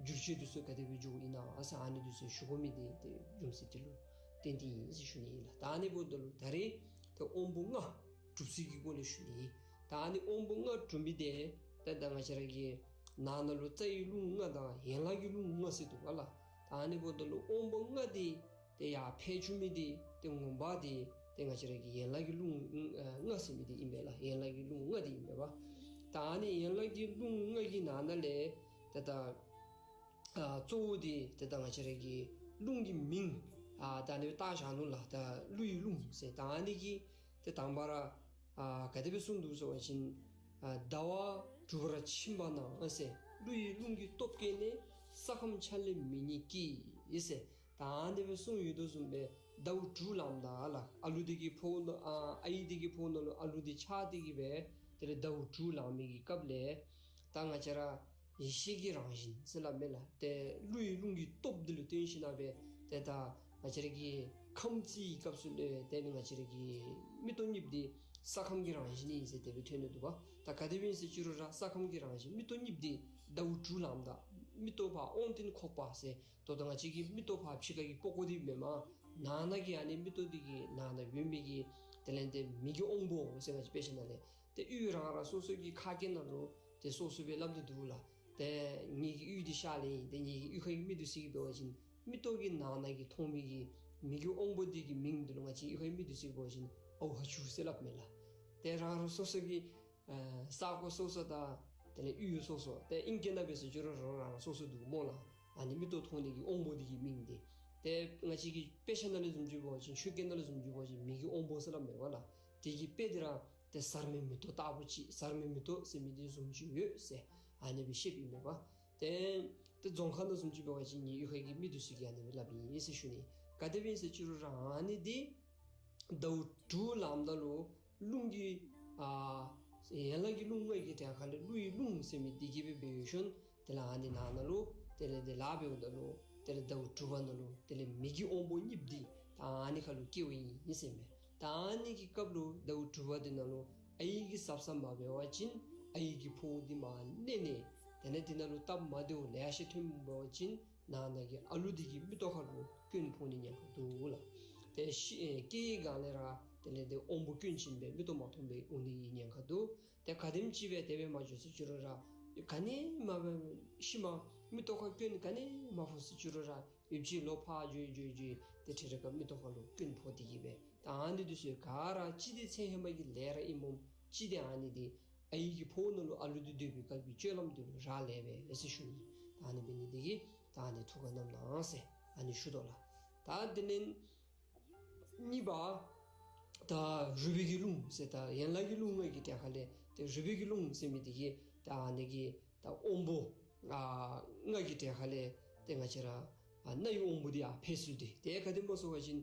འགྱུར་བཅོས་འདི་ཚུ་ག་དེ་སྦེ་འགྱོཝ་ཨིན་ན་ཟེར་ཨ་ནི་འདི་ཚུ་ཞུ་དགོ་མི་འདི་ཏེ་རྒྱུ་མཚན་འདི་ལུ་བརྟེན་ཏེ་ཨིན་ཟེར་ཞུ་ནི་ཨིན་ལགས། ད་ཨ་ནི་འབདཝ་ད་ལུ་ད་རེས་ཏེ་དབང་པོ་ལྔ་གྲུབ་ཚུལ་གྱི་སྐོར་ལས་ཞུ་ནི་ཨིན། ད་ཨ་ནི་དབང་པོ་ལྔ་གྲུབ་མི་འདི་ཏེ་ད་ང་བཅས་ར་གི་ནང་ན་ལུ་རྩ་བའི་རླུང་ལྔ་དང་ཡན་ལག་གི་རླུང་ལྔ་ཟེར་འདུག་པ་ལགས། ད་ཨ་ནི་འབདཝ་ད་ལུ་དབང་པོ་ལྔ་འདི་ཏེ་ཡར་འཕེལ་བཅུག་མི་འདི་ཏེ་ངོ་མ་འདི་ཏེ་ང་བཅས་ར་གི་ཡན་ལག་གི་རླུང་ཨ་ལྔ་ཟེར་མི་འདི་ཨིན་པས་ལགས། ཡན་ལག་གི་རླུང་ལྔ་འདི་ཨིན་པས་པ། ད་ཨ་ནི་ཡན་ལག་གི་རླུང་ལྔ་གི་ནང་ན་ལས་ཏེ་ད་ཨ་གཙོ་བོ་འདི་ཏེ་ད་ང་བཅས་ར་གི་རླུང་གི་མིང་ཨ་ད་ཨ་ནི་སྦེ་བཏགས་བཞག་ནུག་ལགས། ད་ཀླུ་ཡི་རླུང་ཟེར། ད་ཨ་ནི་གི་ཏེ་དང་པ་ར་ཨ་ག་དེ་སྦེ་གསུངས་འདུག་ཟེར་བ་ཅིན་ཨ་ཟླ་བ་དྲུག་པར་ཕྱིན་པ་ན་ཟེར། ཀླུ་ཡི་རླུང་གི་སྟོབས་ཀྱིས་ནི་ས་ཁམས་ཆ་ལས་མི་རྙེད་ཀྱི་ཟེར། ད་ཨ་ནི་སྦེ་གསུངས་ཡོད་དོ་བཟུམ་སྦེ་ཟླཝ་དྲུག་ལངམ་ད་ལགས། ཨ་ལུ་འདི་གི་ཕོཝ་ནང་ཨ་ཨའི་འདི་གི་ཕོཝ་ནང་ལུ་ཨ་ལུ་འདི་ཆགས་ཏེ་གི་སྦེ་དེ་ལས་ཟླཝ་དྲུག་ལང་མི་གི་སྐབས་ལས་ད་ང་བཅས་ར་ཡེ་ཤེས་ཀྱི་རང་བཞིན་ཟེར་སླབ་མས་ལགས། ཏེ་ཀླུ་ཡི་རླུང་གི་སྟོབས་འདི་ལུ་བརྟེན་ཞིནམ་ལས་ཏེ་ད་ང་བཅས་ར་གི་ཁམས་རྩིས་སྐབས་སུ་ལས་ཏེ་ནི་ང་བཅས་ར་གི་མིག་ཏོ་གཉིསཔོ་འདི་ ས་ཁམས་ཀྱི་རང་བཞིན་ཨིན་ཟེར་དེ་སྦེ་ཐོན་ནི་འདུག་པ། ད་ག་དེ་སྦེ་ཨིན་ཟེར་ཅི་རུང་ར་ས་ཁམས་ཀྱི་རང་བཞིན་མིག་ཏོ་གཉིས་འདི་ཟླཝ་དྲུག་ལངམ་ད་མིག་ཏོ་ཕར་དབང་ལྡན་ཁོག་པ་ཟེར་ད་ལྟོ་ང་བཅས་ཀྱི་མིག་ཏོ་ཕར་ཕྱི་ཁ་གི་པགས་ཀོ་འདི་མེན་པར་ནང་ན་གི་ཨ་ནི་མིག་ཏོ་འདི་གི་ནང་ན་ཡོད་མི་གི་དེ་ལས་ཏེ་མིག་གི་དབང་པོ་ཟེར་ང་བཅས་དཔེ་ཆ་ནང་ལས་ཏེ་ཡུལ་རང་རང་སོ་སོ་གི་ཁ་སྐད་ནང་ལུ་ཏེ་སོ་སོ་སྦེ་སླབ་སྟེ་འདུག་ལགས། ཏེ་ངེ་གི་ཡུལ་འདི་ཤར་ལས་ཨིན། ཏེ་ངེ་གི་གཡུས་ཁའི་མི་འདི་ཚུ་གིས་འབད་བ་ཅིན་མིག་ཏོ་གི་ནང་ན་གི་མཐོང་མི་གི་མིག་གི་དབང་པོ་འདི་གི་མིང་འདི་ལུ་ང་བཅས་གཡུས་ཁའི་མི་འདི་ཚུ་གིས་འབད་བ་ཅིན་ཨའུ་ཧ་ཆུ་ཟེར་སླབ་མས་ལགས། ཏེ་རང་རང་སོ་སོ་གི་ཨ་ས་གོ་སོ་སོ་དང་དེ་ལས་ཡུལ་སོ་སོ་ཏེ་ཨིང་སྐད་ནང་འབད་ཟེར་ཅི་རུང་རང་རང་སོ་སོ་འདུག་སྨོ་ལགས། ཨ་ནི་མིག་ཏོ་མཐོང་ནི་གི་དབང་པོ་འདི་གི་མིང་འདི། ཏེ་ང་བཅས་ཀྱི་དཔེ་ཆ་ནང་ལུ་བཟུམ་ཅིག་འབད་བ་ཅིན་ཆོས་སྐད་ནང་ལུ་བཟུམ་ཅིག་འབད་བ་ཅིན་མིག་གི་དབང་པོ་ཟེར་སླབ་མས་པ་ལགས། དེ་གི་དཔེ་འདི་ར་ཏེ་གཟར་མའི་མེ་ཏོག་ལྟ་བུ་ཅིག་གཟར་མའི་མེ་ཏོག་ཟེར་མི་འདི་བཟུམ་ཅིག་ཡོད་ཟེར་ཨ་ནི་སྦེ་བཤདཔ་ཨིན་མས་པ། ཏེ་ཏེ་རྫོང་ཁ་ནང་བཟུམ་ཅིག་འབད་བ་ཅིན་ངེ་གི་གཡུས་ཁའི་མི་འདི་ཚུ་གིས་ཨ་ནི་སྦེ་སླབ་ཨིན་ཟེར་ཞུ་ནི། ག་དེ་སྦེ་ཨིན་ཟེར་ཅི་རུང་ར་ཨ་ནི་འདི་ཟླཝ་དྲུག་ལངམ་ད་ལུ་རླུང་གི་ཨ་ཡན་ལག་གི་རླུང་ལྔ་གི་གྲས་ཁ་ལས་ཀླུ་ཡི་རླུང་ཟེར་མི་འདི་གིས་སྦེ་འབད་ཞིནམ་དེ་ལས་ཨ་ནི་ནང་ན་ལུ་དེ་ལས་དེ་ལཱ་འབདཝ་ད་ལུ་དེ་ལས་ཟླཝ་དྲུག་པ་ནང་ལུ་དེ་ལས་མིག་གི་དབང་པོ་གཉིསཔོ་འདི་ད་ཨ་ནི་ཁ་ལུ་སྐྱེཝ་ཨིན་ཟེར་མས། ད་ཨ་ནི་གི་སྐབས་ལུ་ཟླཝ་དྲུག་པ་འདི་ནང་ལུ་ཨའི་གིས་གཟབ་གཟབ་མ་འབད་བ་ཅིན་ཨའི་གི་ཕོཝ་འདི་མར་མནན་ནི། དེ་ལས་འདི་ནང་ལུ་སྟབས་མ་བདེཝ་ལེ་ཤ་ཐོན་འབད་བ་ཅིན་ནང་ན་གི་ཨ་ལུ་འདི་གི་མིག་ཏོ་ཁ་ལུ་སྐྱོན་ཕོག་ནི་ཉེན་ཁ་འདུག་ལགས། ཏེ་ཤི་ཨེ་སྐྱེ་བའི་སྒང་ལས་ར་དེ་ལས་ཏེ་དབང་པོ་སྐྱོན་ཅན་སྦེ་མིག་ཏོ་མ་མཐོང་སྦེ་འོང་ནི་གི་ཉེན་ཁ་འདུག། ཏེ་ག་དེམ་ཅིག་སྦེ་དེ་སྦེ་མ་འགྱོ་ཟེར་ཅི་རུང་ར་ག་ནི་མ་འབད་ཤུལ་མ་མིག་ཏོ་ཁར་སྐྱོན་ག་ནི་མ་ཕོག་ཟེར་ཅི་རུང་ར་ཡུདཔ་ཅིག་ལོ་ཕར་འགྱོ་འགྱོ་འགྱོ་ཏེ་ཁྲི་ར་ཀ་མིག་ཏོ་ཁ་ལུ་སྐྱོན་ཕོག་སྟེ་གི་སྦེ། ད་ཨ་ནི་འདི་ཚུ་ག་ར་གཅིག་འདི་ཚེ་ཧེ་མ་གི་ལས་ར་ཨིནམ་འོང་། གཅིག་འདི་ཨ་ནི་འདི་ཨའི་གི་ཕོཝ་ནང་ལུ་ཨ་ལུ་འདི་སྡོད་པའི་སྐབས་ཀྱི་སྤྱོད་ལམ་འདི་ལུ་རག་ལས་པས་ཟེར་ཞུ་ནི། ད་ཨ་ནི་འབད་ནི་འདི་གིས་ད་ཨ་ནི་ཐུགས་ཁར་བསྣམས་གནང་ཟེར་ཨ་ནི་ཞུ་དོ་ལགས། ད་དེ་ལས་གཉིས་པ་ད་རུས་པའི་གི་རླུང་ཟེར་ད་ཡན་ལག་གི་རླུང་ལྔ་གི་གྲས་ཁ་ལས་ཏེ་རུས་པའི་གི་རླུང་ཟེར་མི་འདི་གིས་ད་ཨ་ནི་གི་ད་དབང་པོ་ཨ་ལྔ་གི་གྲས་ཁ་ལས་ཏེ་ང་བཅས་ར་ཨ་སྣ་ཡི་དབང་པོ་འདི་ཡར་འཕེལ་ཚུལ་འདི་ཏེ་ག་དེམ་ཅིག་སྨོ་ཟེར་བ་ཅིན།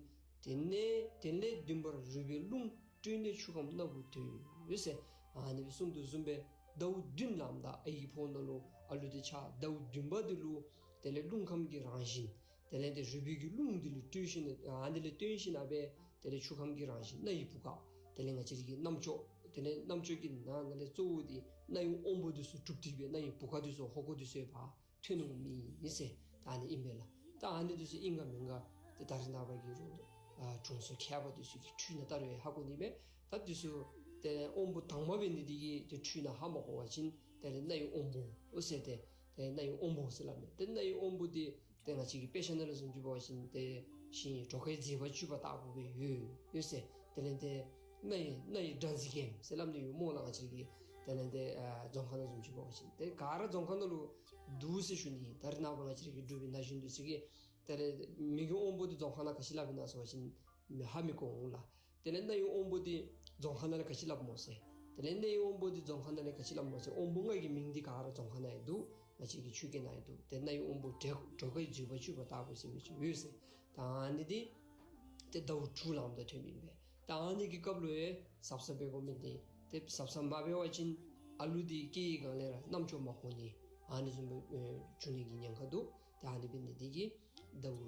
དེ་ནས་དེ་ལས་བདུན་པར་རུས་པའི་རླུང་བཀྲུས་ནས་ཆུ་ཁམས་སྣ་བུག་དོད་ཟེར་ཨ་ནི་སྦེ་གསུངས་དོ་བཟུམ་སྦེ་ཟླཝ་བདུན་ལངམ་ད་ཨའི་གི་ཕོཝ་ནང་ལུ་ཨ་ལུ་འདི་ཆགས་ཟླཝ་བདུན་པ་འདི་ལུ་དེ་ལས་རླུང་ཁམས་ཀྱི་རང་བཞིན་དེ་ལས་ཏེ་རུས་པའི་གི་རླུང་འདི་ལུ་བཀྲུས་ཞིནམ་ཨ་ནི་ལས་བཏོན་ཞིནམ་སྦེ་དེ་ལས་ཆུ་ཁམས་ཀྱི་རང་བཞིན་སྣ་ཡི་བུ་ག་དེ་ལས་ང་བཅས་རའི་གི་རྣམ་ཅོག་དེ་ལས་རྣམ་ཅོག་གི་ནང་ན་ལས་གཙོ་བོ་འདི་སྣ་ཡི་དབང་པོ་འདི་ཚུ་གྲུབ་སྟེ་སྦེ་སྣ་ཡི་བུ་ག་འདི་ཚུ་ཧོ་ཀོ་འདི་ཚུ་ཡོདཔ་ཐོན་འོང་མི་ཨིན་ཟེར་ད་ཨ་ནི་ཨིན་པས་ལགས། ད་ཨ་ནི་འདི་ཚུ་ཨིན་ག་མེན་ག་ཏེ་ད་རེས་ནངས་པ་གི་རུང་ཨ་དྲུང་འཚོ་མཁས་པ་འདི་ཚུ་གིས་འཕྲུལ་ནང་བལྟ་རུང་ཧ་གོ་ནི་མས། ད་འདི་ཚུ་ཏེ་དབང་པོ་དྭངས་མ་འབད་ནི་འདི་གིས་ཏེ་འཕྲུལ་ནང་ཧ་མ་གོ་བ་ཅིན་དེ་ལས་སྣ་ཡི་དབང་པོ་ཟེར་ཏེ་ཏེ་སྣ་ཡི་དབང་པོ་ཟེར་སླབ་མས། ཏེ་སྣ་ཡི་དབང་པོ་འདི་ཏེ་ང་བཅས་ཀྱི་དཔེ་ཆ་ནང་ལུ་བཟུམ་ཅིག་འབད་བ་ཅིན་ཏེ་ཤིང་གྲོ་ཁའི་མཛེས་པ་བཅུད་པ་ལྟ་བུ་སྦེ་ཡོད་ཡོད་ཟེར། དེ་ལས་ཏེ་སྣ་ཡི་སྣ་ཡི་སྦྲང་རྩི་ཁེམ་ཟེར་སླབ་ནི་ཡོད་སྨོ་ལགས། ང་བཅས་ཀྱི་དེ་ལས་ཏེ་ཨ་རྫོང་ཁ་ནང་བཟུམ་ཅིག་འབད་བ་ཅིན་ཏེ་ག་ར་རྫོང་ཁ་ནང་ལུ་འདུག་ཟེར་ཞུ་ནི། ད་རེས་ནངས་པ་ང་བཅས་ཀྱི་འབྲུག་པའི་ན་གཞོན་འདི་ཚུ་གིས་དེ་ལས་མིག་གི་དབང་པོ་འདི་རྫོང་ཁ་ནང་ག་ཅི་སླབ་ཨིན་ན་ཟེར་བ་ཅིན་མི་ཧ་མི་གོ་འོང་ལགས། དེ་ལས་སྣ་ཡི་དབང་པོ་འདི་རྫོང་ཁ་ནང་ལས་ག་ཅི་སླབ་སྨོ་ཟེར། དེ་ལས་སྣ་ཡི་དབང་པོ་འདི་རྫོང་ཁ་ནང་ལས་ག་ཅི་སླབ་སྨོ་ཟེར། དབང་པོ་ལྔ་གི་མིང་འདི་ག་ར་རྫོང་ཁ་ནང་ཡང་འདུག། ང་བཅས་ཀྱི་ཆོས་སྐད་ནང་ཡང་འདུག། ཏེ་སྣ་ཡི་དབང་པོ་དྲེག་གྲོ་ཁའི་མཛེས་པ་བཅུད་པ་ལྟ་བུ་ཟེར་མི་ཅིག་ཡོད་ཟེར། ད་ཨ་ནི་འདི་ཏེ་ཟླཝ་དྲུག་ལངམ་ད་ཐོནམ་ཨིན་པས། ད་ཨ་ནི་གི་སྐབས་ལུ་ཡང་གཟབ་གཟབ་འབད་དགོ་མི་འདི་ཏེ་གཟབ་གཟབ་མ་འབད་བ་ཅིན་ཨ་ལུ་འདི་སྐྱེ་བའི་སྒང་ལས་ར་རྣམ་ཅོག་མ་གོ་ནི་ཨ་ནི་བཟུམ་སྦེ་ཨེ་འབྱུང་ནི་གི་ཉེན་ཁ་འདུག། ཏེ་ཨ་ནི་འབད་ནི་འདི་གིས་ཟླཝ་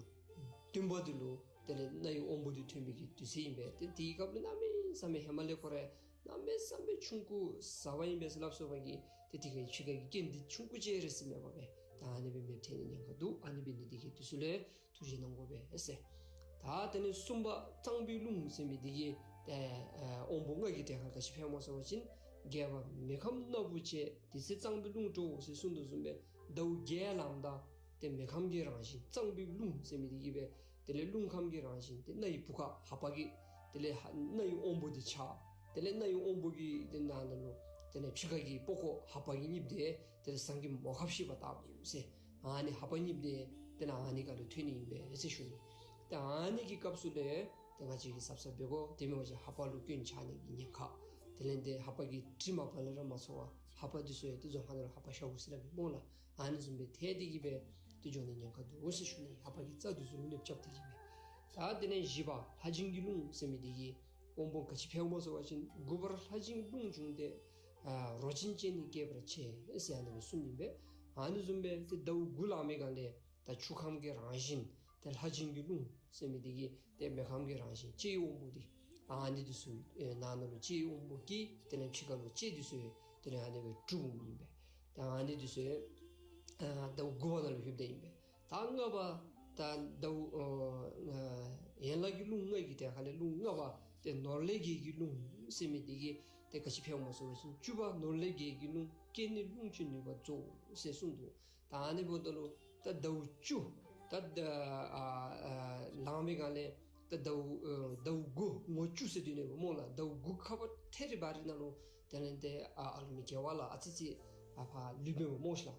བདུན་པ་འདི་ལུ་དེ་ལས་སྣ་ཡི་དབང་པོ་འདི་ཐོན་པའི་གི་དུས་ཚོད་ཨིན་པས། ཏེ་དེའི་སྐབས་ལུ་གནམ་མེད་ས་མེད་ཧེ་མ་ལས་ཁོ་ར་གནམ་མེད་ས་མེད་ཆུང་ཀུ་ཟ་བ་ཨིན་པས་ཟེར་སླབ་སོང་བ་གི་ཏེ་དེ་གི་ཕྱི་ཁ་གི་སྐྱོན་འདི་ཆུང་ཀུ་ཅིག་རེ་ཟེར་མེད་པ་སྦེ་ད་ཨ་ནི་སྦེ་མེདཔ་ཐལ་ནི་ཉེན་ཁ་འདུག། ཨ་ནི་འབད་ནི་འདི་གིས་དུས་ཚོད་ལུ་ཐུགས་རྗེ་གནང་དགོ་པས་ཟེར། ད་དེ་ལས་གསུམ་པ་གཙང་པའི་རླུང་ཟེར་མི་འདི་གིས་ཏེ་ཨ་དབང་པོ་ལྔ་གི་གྲས་ཁར་ག་ཅི་འཕེལ་སྨོ་ཟེར་བ་ཅིན་རྒྱས་པ་མེ་ཁམས་སྣ་བུག་བཅས། དེ་ཚེ་གཙང་པའི་རླུང་སྤྲོའོ་ཟེར་གསུངས་དོ་བཟུམ་སྦེ་ཟླཝ་བརྒྱད་ལངམ་ད་ཏེ་མེ་ཁམས་ཀྱི་རང་བཞིན་གཙང་པའི་རླུང་ཟེར་མི་འདི་གིས་སྦེ་དེ་ལས་རླུང་ཁམས་ཀྱི་རང་བཞིན་ཏེ་སྣ་ཡི་བུ་ག་ལྷ་པ་གི་དེ་ལས་ཧ་སྣ་ཡི་དབང་པོ་འདི་ཆགས། དེ་ལས་སྣ་ཡི་དབང་པོ་གི་ཏེ་ནང་ན་ལུ་དེ་ལས་ཕྱི་ཁ་གི་པགས་ཀོ་ལྷ་པ་གི་གཉིསཔོ་འདི་དེ་ལས་ཟངས་ཀྱི་མོ་ཁབ་བཤིག་པ་ལྟ་བུ་ཟེར། ཨ་ནི་ལྷ་པ་གཉིསཔོ་འདི་དེ་ལས་ཨ་ནི་ཁ་ལུ་ཐོན་ནི་ཨིན་པས་ཟེར་ཞུ་ནི། ཏེ་ཨ་ནི་གི་སྐབས་སུ་ལས་ཏེ་ང་བཅས་ཀྱིས་གཟབ་གཟབ་འབད་དགོ། དེ་མེན་པ་ཅིན་ལྷ་པ་ལུ་སྐྱོན་ཆགས་ནི་གི་ཉེན་ཁ། དེ་ལས་ཏེ་ལྷ་པ་གི་དྲི་མ་ཕར་ལས་ར་མ་ཚོར་བར་ལྷ་པ་འདི་ཚུ་ཡང་ཏེ་རྫོང་ཁ་ནང་ལུ་ལྷ་པ་ཤ་བོ་ཟེར་སླབ་མི་སྨོ་ལགས། ཨ་ནི་བཟུམ་སྦེ་ཐལ་ཏེ་གི་སྦེ་ཏེ་འགྱོ་ནི་ཉེན་ཁ་འདུག་ཟེར་ཞུ་ནི། ལྷ་པ་གི་རྩ་འདི་ཚུ་ལུ་གནོདཔ་རྐྱབ་སྟེ་གི་སྦེ། ད་དེ་ལས་བཞི་པ་ལྷ་སྦྱིན་གྱི་རླུང་ཟེར་མི་འདི་གིས་དབང་པོ་ག་ཅི་འཕེལཝ་སྨོ་ཟེར་བ་ཅིན་མགུ་པར་ལྷ་སྦྱིན་རླུང་བྱུང་སྟེ། ཨ་རོ་སྦྱིན་ཅན་ནི་སྐྱེ་བར་བྱེད་ཟེར་ཨ་ནི་སྦེ་གསུངས་ནི་སྦེ། ཨ་ནི་བཟུམ་སྦེ་ཏེ་ཟླཝ་དགུ་ལང་མི་སྒང་ལས་ད་ཆུ་ཁམས་ཀྱི་རང་བཞིན་ཏེ་ལྷ་སྦྱིན་གྱི་རླུང་ཟེར་མི་འདི་གིས་ཏེ་མེ་ཁམས་ཀྱི་རང་བཞིན་ལྕེ་ཡི་དབང་པོ་འདི་ ཨ་ནི་འདི་ཚུ་ཨེ་ནང་ན་ལུ་ལྕེ་ཡི་དབང་པོ་སྐྱེས། དེ་ལས་ཕྱི་ཁ་ལུ་ལྕེ་འདི་ཚུ་དེ་ལས་ཨ་ནི་སྦེ་གྲུབ་འོངམ་ཨིན་པས། ད་ཨ་ནི་འདི་ཚུ་ཨ་ཟླཝ་དགུ་པ་ནང་ལུ་ལྷོདཔ་ད་ཨིན་པས། ད་ལྔ་པ་ད་ཟླཝ་ཨ་ཡན་ལག་གི་རླུང་ལྔ་གི་ཏེ་ཁ་ལས་རླུང་ལྔ་པ་ཏེ་ནོར་ལས་རྒྱལ་གྱི་རླུང་ཟེར་མི་འདི་གིས་ཏེ་ག་ཅི་འཕེལཝ་སྨོ་ཟེར་བ་ཅིན་བཅུ་པ་ནོར་ལས་རྒྱལ་གྱི་རླུང་སྐྱེ་ནི་རླུང་ཆེན་ནུས་པ་རྫོགས་ཟེར་གསུངས་འདུག། ད་ཨ་ནི་འབདཝ་ད་ལུ་ད་ཟླཝ་བཅུ་ད་ཨ་ཨ་ལང་པའི་སྒང་ལས་ད་ཟླཝ་ཨ་ཟླཝ་དགུ་ངོ་བཅུ་ཟེར་དུས་ནི་སྨོ་ལགས། ཟླཝ་དགུ་ཁ་བ་ཐེ་རི་བ་རི་ནང་ལུ་དེ་ལས་ཏེ་ཨ་ཨ་ལུ་མི་དགེ་བ་ལ་ཨ་ཙི་ཙི་ཨ་ཕར་ལུས་པས་སྨོ་ཤ་ལགས།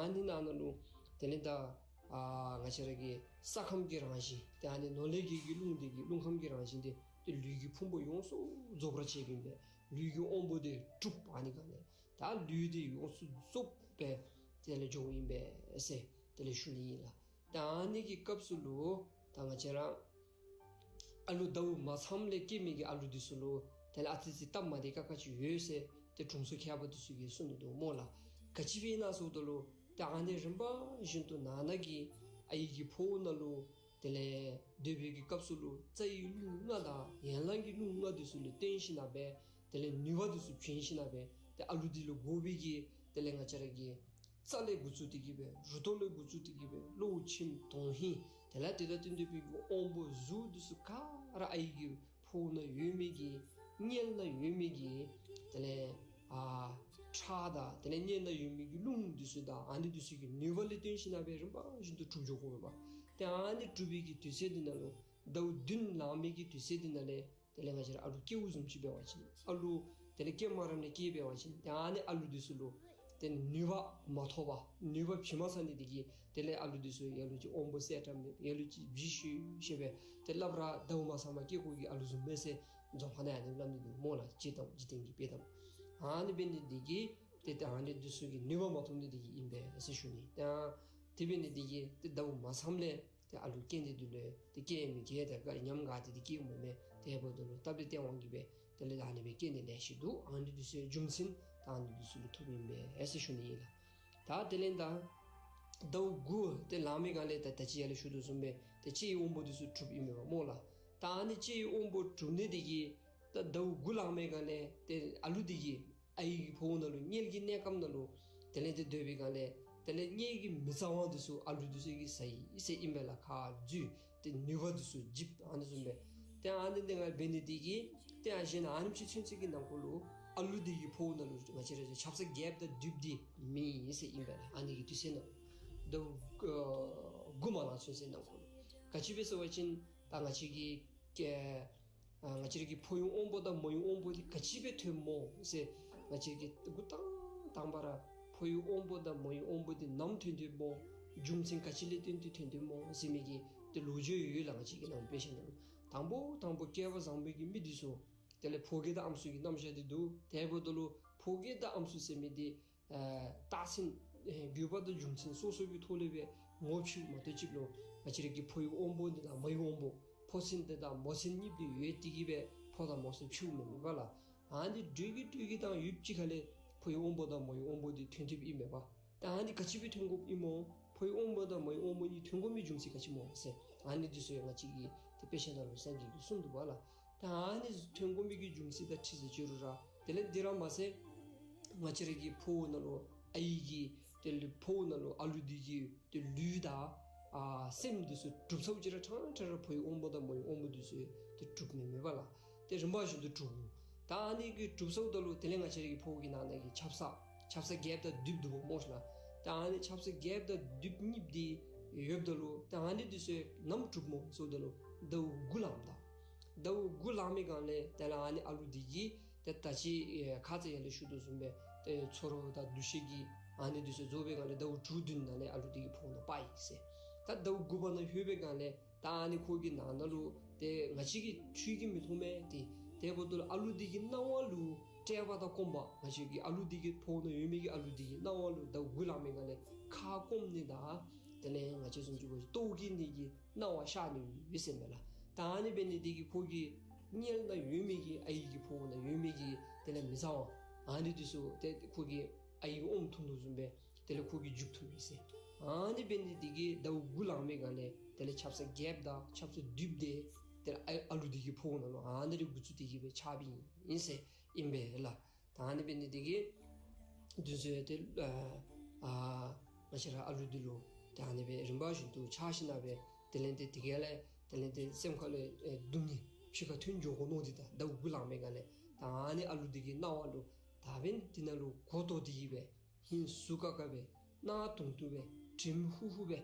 ཨ་ནི་ནང་ན་ལུ་དེ་ལས་ད་ཨ་ང་བཅས་ར་གི་ས་ཁམས་ཀྱི་རང་བཞིན་ཏེ་ཨ་ནི་ནོར་ལས་རྒྱལ་གྱི་རླུང་འདི་གིས་རླུང་ཁམས་ཀྱི་རང་བཞིན་འདི་ཏེ་ལུས་ཀྱི་ཕུང་པོ་ཡོངས་སུ་རྫོགས་པར་བྱེདཔ་ཨིན་པས། ལུས་ཀྱི་དབང་པོ་འདི་གྲུབ། ཨ་ནི་སྒང་ལས་ད་ལུས་འདི་ཡོངས་སུ་རྫོགས་པའི་དེ་ལས་འགྱོཝ་ཨིན་པས་ཟེར་དེ་ལས་ཞུ་ནི་ཨིན་ལགས། ད་ཨ་ནི་གི་སྐབས་སུ་ལུ་ད་ང་བཅས་ར་ཨ་ལུ་ཟླཝ་མ་ཚངམ་ལས་སྐྱེ་མི་གི་ཨ་ལུ་འདི་ཚུ་ལུ་དེ་ལས་ཨ་ཙི་ཙི་སྟབས་མ་བདེ་ཁག་ཁ་ཅིག་ཡོད་ཟེར་ཏེ་དྲུང་འཚོ་མཁས་པ་འདི་ཚུ་གིས་གསུངས་ནི་འདུག་སྨོ་ལགས། ག་ཅི་སྦེ་ཨིན་ན་ཟེརཝ་ད་ལུ་ད་ཨ་ནི་རིམ་པ་བཞིན་དུ་ནང་ན་གི་ཨའི་གི་ཕོཝ་ནང་ལུ་དེ་ལས་སྡོད་པའི་གི་སྐབས་སུ་ལུ་རྩ་བའི་རླུང་ལྔ་དང་ཡན་ལག་གི་རླུང་ལྔ་འདི་ཚུ་ལུ་བརྟེན་ཞིནམ་ལས་དེ་ལས་ནུས་པ་འདི་ཚུ་བྱིན་ཞིནམ་ལས་ཏེ་ཨ་ལུ་འདི་ལུ་དགོ་པའི་གི་དེ་ལས་ང་བཅས་ར་གི་རྩ་ལས་འགོ་བཙུགས་ཏེ་གི་སྦེ་རུ་ཏོག་ལས་འགོ་བཙུགས་ཏེ་གི་སྦེ་གློ་མཆིན་དོན་ཧིང་དེ་ལས་དེ་དང་བསྟུན་ཏེ་སྦེ་གི་དབང་པོ་གཟུགས་འདི་ཚུ་ག་ར་ཨའི་གི་ཕོཝ་ནང་ཡོད་མི་གི་མངལ་ནང་ཡོད་མི་གི་དེ་ལས་ཨ་ཁྲག་དང་དེ་ལས་མངལ་ནང་ཡོད་མི་གི་རླུང་འདི་ཚུ་དང་ཨ་ནི་འདི་ཚུ་གི་ནུས་པ་ལས་བརྟེན་ཞིནམ་ལས་རིམ་པ་བཞིན་དུ་གྲུབ་འགྱོ་དགོ་པས། ཏེ་ཨ་ནི་གྲུབ་པའི་གི་དུས་ཚོད་འདི་ནང་ལུ་ཟླཝ་བདུན་ལང་མི་གི་དུས་ཚོད་འདི་ནང་ལས་དེ་ལས་ང་བཅས་ར་ཨ་ལུ་སྐྱེཝ་བཟུམ་ཅིག་འབད་བ་ཅིན་ཨ་ལུ་དེ་ལས་སྐྱེ་མ་རནམ་ལས་སྐྱེས་འབད་བ་ཅིན་ཏེ་ཨ་ནི་ཨ་ལུ་འདི་ཚུ་ལུ་ཏེ་ནུས་པ་མ་ཐོབ་པར་ནུས་པ་བྱིན་མ་ཚར་ནི་འདི་གིས་དེ་ལས་ཨ་ལུ་འདི་ཚུ་ལ་ལུ་ཅིག་དབང་པོ་གསལ་དྲགས་མེད། ལ་ལུ་ཅིག་བརྗིད་ཤུགས་ཤུགས་སྦེ་ཏེ་སླབ་ར་ཟླཝ་མ་ཚངམ་སྐྱེ་དགོ་གི་ཨ་ལུ་བཟུམ་མས་ཟེར་རྫོང་ཁ་ནང་ཨ་ནི་སླབ་ནི་འདུག་སྨོ་ལགས། སྤྱིར་བཏང་འཇིག་རྟེན་གྱི་དཔེ་གཏམ་ཨ་ནི་འབད་ནི་འདི་གིས་ཏེ་ད་ཨ་ནི་འདི་ཚུ་གི་ནུས་པ་མ་ཐོབ་ནི་འདི་གིས་ཨིན་པས་ཟེར་ཞུ་ནི། ད་དེ་འབད་ནི་འདི་གིས་ཏེ་ཟླཝ་མ་ཚངམ་ལས་ཏེ་ཨ་ལུ་སྐྱེ་ནི་འདི་ལུ་ཏེ་སྐྱེ་མི་སྐྱེ་ད་ག་ཉམ་ག་ཏེ་འདི་སྐྱེཝ་མེན་མས། དེ་འབདཝ་ད་ལུ་སྟབས་བདེ་སྟེས་དབང་གིས་སྦེ་དེ་ལས་ཨ་ནི་སྦེ་སྐྱེ་ནི་ལེ་ཤ་འདུག། ཨ་ནི་འདི་ཚུ་རྒྱུ་མཚན་ད་ཨ་ནི་འདི་ཚུ་ལུ་ཐུགཔ་ཨིན་པས་ཟེར་ཞུ་ནི་ཨིན་ལགས། ད་དེ་ལས་ད་ཟླཝ་དགུ་ཏེ་ལང་མི་སྒང་ལས་ད་ད་ཅི་ཡར་ལས་ཞུ་དོ་བཟུམ་སྦེ་ཏེ་ལྕེ་ཡི་དབང་པོ་འདི་ཚུ་གྲུབ་ཨིན་མས་པ་སྨོ་ལགས། ད་ཨ་ནི་ལྕེ་ཡི་དབང་པོ་གྲུབ་ནི་འདི་གིས་ད་ཟླཝ་དགུ་ལང་མི་སྒང་ལས་ཏེ་ཨ་ལུ་འདི་གིས་ཨའི་གི་ཕོཝ་ནང་ལུ་མངལ་གྱི་གནས་སྐབས་ནང་ལུ་དེ་ལས་ཏེ་སྡོད་པའི་སྒང་ལས་དེ་ལས་མངལ་གྱི་མི་ཚངམ་འདི་ཚུ་ཨ་ལུ་འདི་ཚུ་གིས་ཟ་ཡི་ཟེར་ཨིན་པས་ལགས། ཁ་འཛུལ་ཏེ་ནུས་པ་འདི་ཚུ་འཇིབ་ཨ་ནི་བཟུམ་སྦེ་ཏེ་ཨ་ནི་འདི་ནང་འབད་ནི་འདི་གིས་ཏེ་ཨ་ཞེ་ན་ཨ་ནེམ་ཅིག་ཚུན་ཚོད་ཀྱི་ནང་འཁོད་ལུ་ཨ་ལུ་འདི་གི་ཕོཝ་ནང་ལུ་ང་བཅས་ར་ཆབ་གསང་རྒྱསཔ་དང་བསྡུསཔ་འདི་མེད་ཟེར་ཨིན་པས་ལགས། ཨ་ནི་གི་དུས་ཚོད་ནང་ལུ་ཟླཝ་ཨ་དགུ་མ་ལང་ཚུན་ཚོད་ནང་འཁོད་ལུ་ག་ཅི་སྦེ་ཟེར་བ་ཅིན་ད་ང་བཅས་ཀྱི་ཀེ་ཨ་ང་བཅས་ར་གི་ཕོ་ཡི་དབང་པོ་དང་མོ་ཡི་དབང་པོ་འདི་ག་ཅི་སྦེ་ཐོནམ་སྨོ་ཟེར་ང་བཅས་ཀྱིས་འགོ་དང་དང་པ་ར་ཕོ་ཡི་དབང་པོ་དང་མོ་ཡི་དབང་པོ་འདི་ནམ་ཐོན་ཐོནམ་སྨོ། རྒྱུ་མཚན་ག་ཅི་ལས་བརྟེན་ཏེ་ཐོན་ཐོནམ་སྨོ་ཟེར་མི་གི་ཏེ་ལོ་རྒྱུས་ཡོད་ལགས། ང་བཅས་ཀྱི་ནང་དཔེ་ཆ་ནང་དང་པོ་དང་པོ་སྐལ་བ་བཟང་པོའི་གི་མི་འདི་ཚུ་དེ་ལས་ཕོ་རྒས་དང་ཨམ་སྲུ་གི་རྣམ་གཞག་འདི་འདུག། དེ་འབདཝ་ད་ལུ་ཕོ་རྒས་དང་ཨམ་སྲུ་ཟེར་མི་འདི་ཨ་རྟགས་མཚན་ཨེ་དགོས་པ་དང་རྒྱུ་མཚན་སོ་སོ་གི་ཐོག་ལས་སྦེ་ངོ་ཕྱེཝ་མ་གཏོགས་ཅིག་ལུ་ང་བཅས་ར་གི་ཕོ་ཡི་དབང་པོ་འདི་དང་མོ་ཡི་དབང་པོ་ཕོ་མཚན་འདི་དང་མོ་མཚན་གཉིས་འདི་ཡོད་དེ་གིས་སྦེ་ཕོ་དང་མོ་ཟེར་ཕྱེཝ་མེན་མེན་པ་ལགས། ཨ་ནི་འདི་འདྲ་གི་འདྲ་གི་དང་ཡུདཔ་ཅིག་ཁ་ལས་ཕོ་ཡི་དབང་པོ་དང་མོ་ཡི་དབང་པོ་འདི་ཐོན་ཐོནམ་ཨིན་མས་པ། ད་ཨ་ནི་ག་ཅི་སྦེ་ཐོན་དགོཔ་ཨིན་སྨོ། ཕོ་ཡི་དབང་པོ་དང་མོ་ཡི་དབང་པོ་གཉིས་ཐོན་དགོ་མི་རྒྱུ་མཚན་ག་ཅི་སྨོ་ཟེར་ཨ་ནི་འདི་ཚུ་ཡང་ང་བཅས་ཀྱི་ཏེ་དཔེ་ཆ་ནང་ལུ་སངས་རྒྱས་ཀྱིས་གསུངས་འདུག་པ་ལགས། ད་ཨ་ནི་ཐོན་དགོ་མི་གི་རྒྱུ་མཚན་དང་འཁྲིལ་ཟེར་ཅི་རུང་ར་དེ་ལས་འདི་ར་མ་ཚད་ང་བཅས་ར་གི་ཕོཝ་ནང་ལུ་ཨའི་གི་དེ་ལས་ཕོཝ་ནང་ལུ་ཨ་ལུ་འདི་གི་ཏེ་ལུས་དང་ཨ་སེམས་འདི་ཚུ་གྲུབ་ཚརཝ་ཅིག་ར་ཕྲང་ཕྲང་ར་ཕོ་ཡི་དབང་པོ་དང་མོ་ཡི་དབང་པོ་འདི་ཚུ་ཏེ་གྲུབ་མེན་མེན་པ་ལགས། ཏེ་རིམ་པ་བཞིན་དུ་གྲུབ། ད་ཨ་ནི་གི་གྲུབ་ཚརཝ་ད་ལུ་དེ་ལས་ང་བཅས་ར་གི་ཕོཝ་གི་ནང་ན་གི་ཆབ་གསང་ཆབ་གསང་རྒསཔ་དང་བསྡུསཔ་འདུག་པ་སྨོ་ཤ་ལགས། ད་ཨ་ནི་ཆབ་གསང་རྒསཔ་དང་བསྡུསཔ་གཉིསཔོ་འདི་ཡོདཔ་ད་ལུ་ད་ཨ་ནི་འདི་ཚུ་ནམ་གྲུབ་སྨོ་ཟེརཝ་ད་ལུ་ཟླཝ་དགུ་ལངམ་ད། ཟླཝ་དགུ་ལང་མི་སྒང་ལས་དེ་ལས་ཨ་ནི་ཨ་ལུ་འདི་གིས་ཏེ་ད་ཅི་ཨེ་ཁ་ཙ་ཡར་ལས་ཞུ་དོ་བཟུམ་སྦེ་ཏེ་ཚོར་བ་དང་འདུ་ཤེས་ཀྱི་ཨ་ནི་འདི་ཚུ་རྫོགས་པའི་སྒང་ལས་ཟླཝ་དྲུག་བདུན་ནང་ལས་ཨ་ལུ་འདི་གི་ཕོཝ་ནང་སྤར་ཡི་ཟེར། ད་ཟླཝ་དགུ་པ་ནང་ལྷོད་པའི་སྒང་ལས་ད་ཨ་ནི་ཁོ་གི་ནང་ན་ལུ་ཏེ་ང་བཅས་ཀྱིས་འཕྲུལ་གྱིས་མི་མཐོང་མས་ཏེ། དེ་འབདཝ་ད་ལུ་ཨ་ལུ་འདི་གི་སྣང་བ་ལུ་དཔྲལ་བ་དང་སྐོམ་པ་ང་བཅས་ཀྱི་ཨ་ལུ་འདི་གི་ཕོཝ་ནང་ཡོད་མི་གི་ཨ་ལུ་འདི་གི་སྣང་བ་ལུ་ཟླཝ་དགུ་ལང་མི་སྒང་ལས་ཁ་སྐོམ་ནི་དང་དེ་ལས་ང་བཅས་བཟུམ་ཅིག་འབད་ལྟོཝ་བཀྱེས་ནི་གི་སྣང་བ་ཤར་ནི་ཡོད་ཟེར་མས་ལགས། ད་ཨ་ནི་འབད་ནི་འདི་གིས་ཁོ་གི་མངལ་ནང་ཡོད་མི་གི་ཨའི་གི་ཕོཝ་ནང་ཡོད་མི་གི་དེ་ལས་མི་ཚངམ་ཨ་ནི་འདི་ཚུ་ཏེ་ཁོ་གི་ཨའི་གི་ཨོམ་འཐུང་དོ་བཟུམ་སྦེ་དེ་ལས་ཁོ་གིས་འཇུག་ཐུབ་ཡི་ཟེར། ཨ་ནི་འབད་ནི་འདི་གིས་ཟླཝ་དགུ་ལང་མི་སྒང་ལས་དེ་ལས་ཆབ་གསང་རྒསཔ་དང་ཆབ་གསང་བསྡུསཔ་འདི་ད་ ཨ་ཨ་ལུ་འདི་གིས་ཕོཝ་ནང་ལུ་ཨ་ནི་རེ་འགོ་བཙུགས་ཏེ་གི་སྦེ་ཆགསཔ་ཨིན་ཟེར་ཨིན་པས་ལགས། ད་ཨ་ནི་འབད་ནི་འདི་གིས་དུས་ཚོད་དེ་ཨ་ཨ་ང་བཅས་ར་ཨ་ལུ་འདི་ལུ་ད་ཨ་ནི་སྦེ་རིམ་པ་བཞིན་དུ་ཆགས་ཞིནམ་ལས་དེ་ལས་ཏེ་དེ་ག་ལས་དེ་ལས་ཏེ་སེམས་ཁ་ལུ་ཨེ་སྡུག་བསྔལ་ཕྱི་ཁར་ཐོན་འགྱོ་དགོ་མནོ་སྟེ་ད་ཟླཝ་དགུ་ལང་པའི་སྒང་ལས་ད་ཨ་ནི་ཨ་ལུ་འདི་གི་སྣང་བ་ལུ་ད་འབདན་འདི་ནང་ལུ་མགུ་འཐོམ་སྟེ་གི་སྦེ་ཧིང་ཟུག་ཁ་ཁ་སྦེ་སྣང་དུང་དུང་སྦེ་དྲིམ་ཧུ་ཧུ་སྦེ་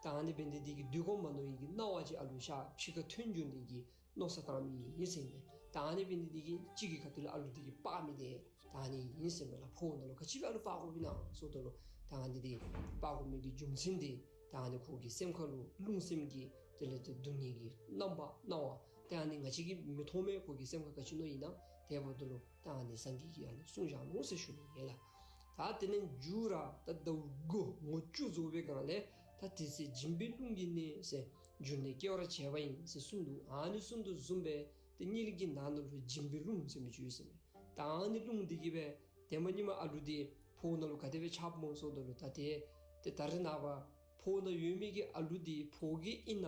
ད་ཨ་ནི་འབད་ནི་འདི་གིས་སྡོད་དགོ་མ་མནོ་བའི་གི་སྣང་བ་ཅིག་ཨ་ལུ་ཤར་ཕྱི་ཁར་ཐོན་འགྱོ་ནི་གི་མནོ་བསམ་བཏང་མི་ཨིན་ཟེར་མས། ད་ཨ་ནི་འབད་ནི་འདི་གིས་གཅིག་གི་ཁ་ཐུག་ལས་ཨ་ལུ་འདི་གིས་སྤར་མི་འདི་ད་ཨ་ནི་ཨིན་ཟེར་མས་ལགས། ཕོཝ་ནང་ལུ་ག་ཅི་སྦེ་ཨ་ལུ་སྤར་དགོཔ་ཨིན་ན་ཟེརཝ་ད་ལུ་ད་ཨ་ནི་འདི་སྤར་དགོ་མི་གི་རྒྱུ་མཚན་འདི་ད་ཨ་ནི་ཁོ་གི་སེམས་ཁ་ལུ་རླུང་སེམས་ཀྱི་དེ་ལས་ཏེ་སྡུག་བསྔལ་གྱི་རྣམ་པ་སྣང་བ་ཏེ་ཨ་ནི་ང་བཅས་ཀྱིས་མི་མཐོང་མས། ཁོ་གི་སེམས་ཁར་ག་ཅི་མནོ་ཨིན་ན་དེ་འབདཝ་ད་ལུ་ད་ཨ་ནི་སངས་རྒྱས་ཀྱིས་ཨ་ནི་གསུངས་བཞག་ནུག་ཟེར་ཞུ་ནི་ཨིན་ལགས། ད་དེ་ལས་མཇུག་ར་ད་ཟླཝ་དགུ་ངོ་བཅུ་རྫོགས་པའི་སྒང་ལས་ད་དེ་ཚེ་སྦྱིན་པའི་རླུང་གིས་ནི་ཟེར་འབྱུང་གནས་སྐྱེ་བར་བྱེད་པ་ཡིན་ཟེར་གསུངས་འདུག། ཨ་ནི་གསུངས་དོ་བཟུམ་སྦེ་ཏེ་དམྱལ་གྱི་ནང་ན་ལུ་སྦྱིན་པའི་རླུང་ཟེར་མི་ཅིག་ཡོད་ཟེར་མས། ད་ཨ་ནི་རླུང་འདི་གིས་སྦེ་ཏེ་མ་ཉིནམ་ཨ་ལུ་འདི་ཕོཝ་ནང་ལུ་ག་དེ་སྦེ་ཆགསཔ་སྨོ་ཟེརཝ་ད་ལུ་ད་ཏེ་ཏེ་ད་རེས་ནངས་པ་ཕོཝ་ནང་ཡོད་མི་གི་ཨ་ལུ་འདི་ཕོ་སྐྱེས་ཨིན་ན་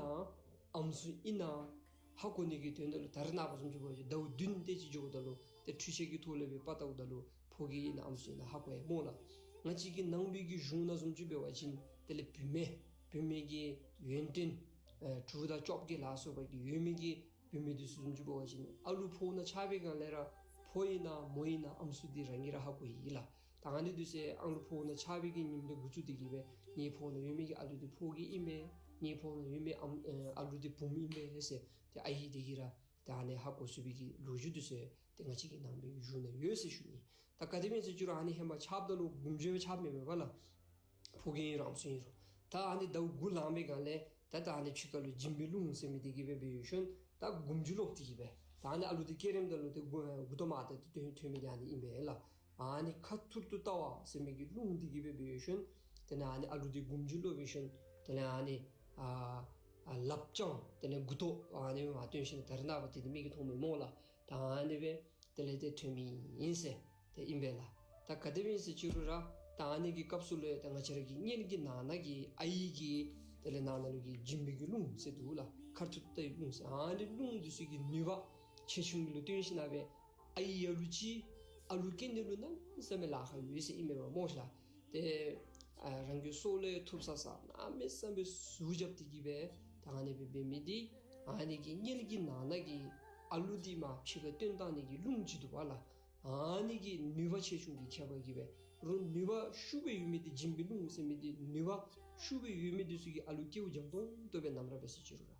ཨམ་སྲུ་ཨིན་ན་ཧ་གོ་ནི་གི་དོན་དག་ལུ་ད་རེས་ནངས་པ་བཟུམ་ཅིག་འབད་བ་ཅིན་ཟླཝ་བདུན་དེ་ཅིག་འགྱོཝ་ད་ལུ་ཏེ་འཕྲུལ་ཆས་ཀྱི་ཐོག་ལས་སྦེ་པར་བཏབ་ད་ལུ་ཕོ་སྐྱེས་ཨིན་ན་ཨམ་སྲུ་ཨིན་ན་ཧ་གོ་ཡི་སྨོ་ལགས། ང་བཅས་ཀྱི་ནང་པའི་གི་གཞུང་ནང་བཟུམ་ཅིག་འབད་བ་ཅིན་དེ་ལས་བུད་མེད་བུད་མེད་ཀྱི་ཡོན་ཏན་ཨེ་དྲུག་དང་བཅོ་བརྒྱད་ལ་སོགས་པ་གི་ཡོད་མི་གི་བུད་མེད་འདི་ཚུ་བཟུམ་ཅིག་འབད་བ་ཅིན་ཨ་ལུ་ཕོཝ་ནང་ཆགས་པའི་སྒང་ལས་ར་ཕོ་ཨིན་ན་མོ་ཨིན་ན་ཨམ་སྲུ་འདི་རང་གིས་ར་ཧ་གོ་ཡི་ལགས། ད་ཨ་ནི་འདི་ཚུ་ཨ་ལུ་ཕོཝ་ནང་ཆགས་པའི་གི་ཉིནམ་ལས་འགོ་བཙུགས་ཏེ་གི་སྦེ་ངེའི་ཕོཝ་ནང་ཡོད་མི་གི་ཨ་ལུ་འདི་ཕོ་སྐྱེས་ཨིན་པས། ངེའི་ཕོཝ་ནང་ཡོད་མི་ཨམ་ཨེ་ཨ་ལུ་འདི་བུམོ་ཨིན་པས་ཟེར་ཏེ་ཨའི་འདི་གིས་ར་ད་ཨ་ནི་ཧ་གོ་ཚུགས་པའི་གི་ལོ་རྒྱུས་འདི་ཚུ་ཏེ་ང་བཅས་ཀྱི་ནང་པའི་གཞུང་ནང་ཡོད་ཟེར་ཞུ་ནི། ད་ག་དེ་སྦེ་ཨིན་ཟེར་ཅི་རུང་ཨ་ནི་ཧེ་མ་ཆགསཔ་ད་ལུ་སྒོམ་རྒྱུ་སྦེ་ཆགསཔ་མེན་པས་ལགས། ཕོ་སྐྱེས་ཨིན་རུང་ཨམ་སྲུ་ཨིན་རུང་། ད་ཨ་ནི་ཟླཝ་དགུ་ལང་པའི་སྒང་ལས་ད་ད་ཨ་ནི་ཕྱི་ཁ་ལུ་སྦྱིན་པའི་རླུང་ཟེར་མི་འདི་གིས་སྦེ་འབད་ཞིནམ་ད་སྒོམ་རྒྱུ་ལོག་སྟེ་གི་སྦེ་ད་ཨ་ནི་ཨ་ལུ་འདི་སྐྱེ་རནམ་ད་ལུ་ཏེ་མགུ་མགུ་ཏོ་མར་ད་ཏེ་ཐོན་ཐོན་མི་འདི་ཨ་ནི་ཨིན་པས་ལགས། ཨ་ནི་ཁ་ཐུར་དུ་ལྟ་བ་ཟེར་མི་གི་རླུང་འདི་གིས་སྦེ་འབད་ཞིནམ་དེ་ལས་ཨ་ནི་ཨ་ལུ་འདི་སྒོམ་རྒྱུ་ལོག་འབད་ཞིནམ་དེ་ལས་ཨ་ནི་ཨ་ཨ་ལགཔ་བརྐྱངས་དེ་ལས་མགུ་ཏོ་ཨ་ནི་མར་བཏོན་ཞིནམ་ད་རེས་ནངས་པ་འདི་ཏེ་མིག་གིས་མཐོང་མི་སྨོ་ལགས། ད་ཨ་ནི་སྦེ་དེ་ལས་ཏེ་ཐོན་མི་ཨིན་ཟེར་ཏེ་ཨིན་པས་ལགས། ད་ག་དེ་སྦེ་ཨིན་ཟེར་ཅི་རུང་ར་ད་ཨ་ནི་གི་སྐབས་སུ་ལུ་ཡང་ད་ང་བཅས་ར་གི་དམྱལ་གྱི་ནང་ན་གི་ཨའི་གི་དེ་ལས་ནང་ན་ལུ་གི་སྦྱིན་པའི་གི་རླུང་ཟེར་འདུག་ལགས། ཁ་ཐུར་ལྟ་བའི་རླུང་ཟེར་ཨ་ནི་རླུང་འདི་ཚུ་གི་ནུས་པ་ཆེ་ཆུང་ལུ་བརྟེན་ཞིནམ་སྦེ་ཨའི་ཨ་ལུ་ཅིག་ཨ་ལུ་སྐྱེ་ནི་ལུ་གནམ་མེད་ས་མེད་ལཱ་ཁག་ཡོད་ཟེར་ཨིན་མས་པ་སྨོ་ལགས། ཏེ་ཨ་རང་གི་སྲོག་ལས་ཐུབ་ས་ས་གནམ་མེད་ས་མེད་ཟུག་རྐྱབ་སྟེ་གི་སྦེ་ད་ཨ་ནི་སྦེ་འབད་མི་འདི་ཨ་ནི་གི་དམྱལ་གྱི་ནང་ན་གི་ཨ་ལུ་འདི་མར་ཕྱི་ཁར་བཏོན་བཏང་ནི་གི་རླུང་ཅིག་འདུག་པ་ལགས། ཨ་ནི་གི་ནུས་པ་ཆེ་ཆུང་གི་ཁྱད་པར་གྱིས་སྦེ་རུང་ནུས་པ་ཤུགས་སྦེ་ཡོད་མི་འདི་སྦྱིན་པའི་རླུང་ཟེར་མི་འདི་ནུས་པ་ཤུགས་སྦེ་ཡོད་མི་འདི་ཚུ་གིས་ཨ་ལུ་སྐྱེཝ་འཇམ་ཏོང་ཏོ་སྦེ་ནམ་ར་འབད་ཟེར་ཅི་རུང་ར།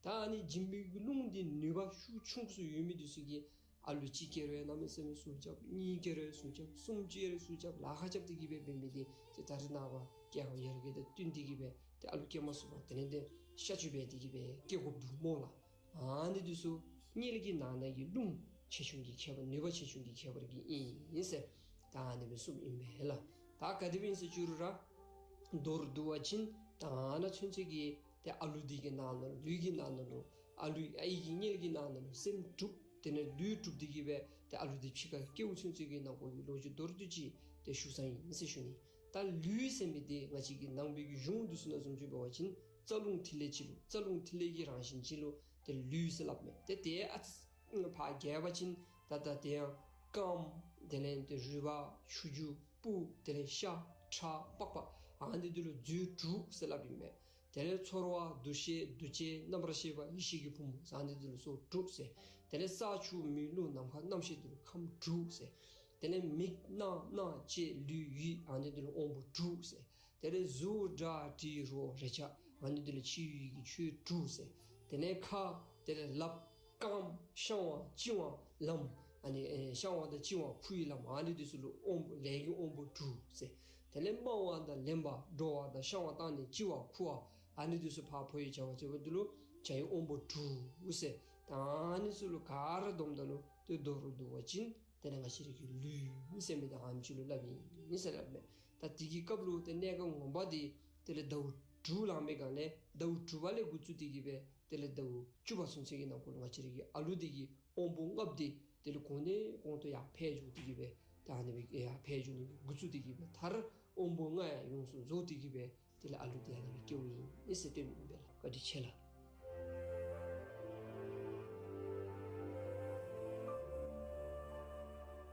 ད་ཨ་ནི་སྦྱིན་པའི་རླུང་འདི་ནུས་པ་ཤུགས་ཆུང་སུ་ཡོད་མི་འདི་ཚུ་གིས་ཨ་ལུ་གཅིག་སྐྱེ་རུང་གནམ་མེད་ས་མེད་ཟུག་རྐྱབ། གཉིས་སྐྱེ་རུང་ཟུག་རྐྱབ། གསུམ་སྐྱེ་རུང་ཟུག་རྐྱབ། ལཱ་ཁག་རྐྱབ་སྟེ་གི་སྦེ་འབད་མི་འདི་ཏེ་ད་རེས་ནངས་པ་སྐྱེ་བ་ཡར་རྒྱས་དང་བསྟུན་ཏེ་གི་སྦེ་ཏེ་ཨ་ལུ་སྐྱེ་མ་ཚུགས་པར་དེ་ལས་ཏེ་ཤ་ཆུ་འབད་དེ་གི་སྦེ་སྐྱེ་དགོཔ་འདུག་སྨོ་ལགས། ཨ་ནི་འདི་ཚུ་དམྱལ་གྱི་ནང་ན་གི་རླུང་ཆེ་ཆུང་གི་ཁྱད་པར་ནུས་པ་ཆེ་ཆུང་གི་ཁྱད་པར་གྱིས་ཨིན་ཟེར་ད་ཨ་ནི་སྦེ་གསུངམ་ཨིན་པས་ལགས། ད་ག་དེ་སྦེ་ཨིན་ཟེར་ཅི་རུང་ར་མདོར་བསྡུ་བ་ཅིན་ད་ཨ་ནཱ་ཚུན་ཚོད་ཀྱི་ཏེ་ཨ་ལུ་འདི་གི་ནང་ན་ལུས་ཀྱི་ནང་ན་ལུ་ཨ་ལུ་ཨའི་གི་དམྱལ་གྱི་ནང་ན་ལུ་སེམས་གྲུབ་དེ་ལས་ལུས་གྲུབ་སྟེ་གི་སྦེ་ཏེ་ཨ་ལུ་འདི་ཕྱི་ཁར་སྐྱེཝ་ཚུན་ཚོད་ཀྱི་ནང་འཁོད་ཀྱི་ལོ་རྒྱུས་མདོར་བསྡུས་ཅིག་ཏེ་ཞུ་ས་ཨིན་ཟེར་ཞུ་ནི། ད་ལུས་ཟེར་མི་འདི་ང་བཅས་ཀྱི་ནང་པའི་གི་གཞུང་འདི་ཚུ་ནང་བཟུམ་ཅིག་འབད་བ་ཅིན་རྩ་རླུང་ཐིག་ལེ་གཅིག་ལུ་རྩ་རླུང་ཐིག་ལེ་གི་རང་བཞིན་གཅིག་ལུ་ཏེ་ལུས་ཟེར་སླབ་མས། ཏེ་དེ་ཨ་ཙི་ཕར་རྒྱས་པ་ཅིན་ད་ད་དེ་ཡང་རྐངམ་དེ་ལས་ཏེ་རུས་པ་ཆུ་རྒྱུས་སྤུ་དེ་ལས་ཤ་ཁྲག་པགས་པ་ཨ་ནི་འདི་ལུ་མཛོད་དྲུག་ཟེར་སླབ་ཨིན་མས། དེ་ལས་ཚོར་བ་འདུ་ཤེས་འདུ་བྱེད་རྣམ་པར་ཤེས་པ་ཡེ་ཤེས་ཀྱི་ཕུང་པོ་ཟེར་ཨ་ནི་འདི་ལུ་སོ་དྲུག་ཟེར། དེ་ལས་ས་ཆུ་མེ་རླུང་ནམ་མཁའ་རྣམ་ཤེས་འདི་ལུ་ཁམས་དྲུག་ཟེར། དེ་ལས་མིག་རྣ་སྣ་ལྕེ་ལུས་ཡིད་ཨ་ནི་འདི་ལུ་དབང་པོ་དྲུག་ཟེར། དེ་ལས་གཟུགས་སྒྲ་དྲི་རོ་རེག་བྱ་ཨ་ནི་འདི་ལུ་ཕྱི་ཡུལ་གྱི་ཆོས་དྲུག་ཟེར། དེ་ལས་ཁ་དེ་ལས་ལགཔ་རྐངམ་བཤང་བ་གཅིན་བ་ལམ་ཨ་ནི་ཨེ་བཤང་བ་དང་གཅིན་བ་ཁུ་ཡི་ལམ་ཨ་ནི་འདི་ཚུ་ལུ་དབང་པོ་ལས་ཀྱི་དབང་པོ་དྲུག་ཟེར། དེ་ལས་རྨ་བ་དང་ལེན་པ་འགྲོ་བ་དང་བཤང་བ་བཏང་ནི་གཅི་བ་ཁུ་བ་ཨ་ནི་འདི་ཚུ་ཕར་ཕོ་ཡི་བྱ་བ་བྱེད་པ་འདི་ལུ་བྱ་ཡི་དབང་པོ་དྲུག་ཟེར། ད་ཨ་ནི་ཚུ་ལུ་ག་ར་བསྡོམས་ད་ལུ་ཏེ་མདོར་བསྡུ་བ་ཅིན་དེ་ལས་ང་བཅས་ར་གི་ལུས་ཟེར་མི་འདི་ཨ་ནེམ་ཅིག་ལུ་སླབ་ཨིན་ཟེར་སླབ་མས། ད་དེ་གི་སྐབས་ལུ་ཏེ་གནས་སྐབས་ངོ་མ་འདི་དེ་ལས་ཟླཝ་དྲུག་ལང་པའི་སྒང་ལས་ཟླཝ་དྲུག་པ་ལས་འགོ་བཙུགས་ཏེ་གི་སྦེ་དེ་ལས་ཟླཝ་བཅུ་པ་ཚུན་ཚོད་ཀྱི་ནང་འཁོད་ལུ་ང་བཅས་ར་གི་ཨ་ལུ་འདི་གི་དབང་པོ་ལྔཔོ་འདི་དེ་ལས་གོང་ནས་གོང་དུ་ཡར་འཕེལ་འགྱོ་སྟེ་གི་སྦེ་ད་ཨ་ནི་སྦེ་ཡར་འཕེལ་འགྱོ་ནི་འགོ་བཙུགས་ཏེ་གི་སྦེ་མཐར་དབང་པོ་ལྔ་ཡང་ཡོངས་སུ་རྫོགས་ཏེ་གི་སྦེ་དེ་ལས་ཨ་ལུ་འདི་ཨ་ནི་སྦེ་སྐྱེཝ་ཨིན་ཟེར་སྟོནམ་ཨིན་པས་ལགས། བཀའ་དྲིན་ཆེ་ལགས།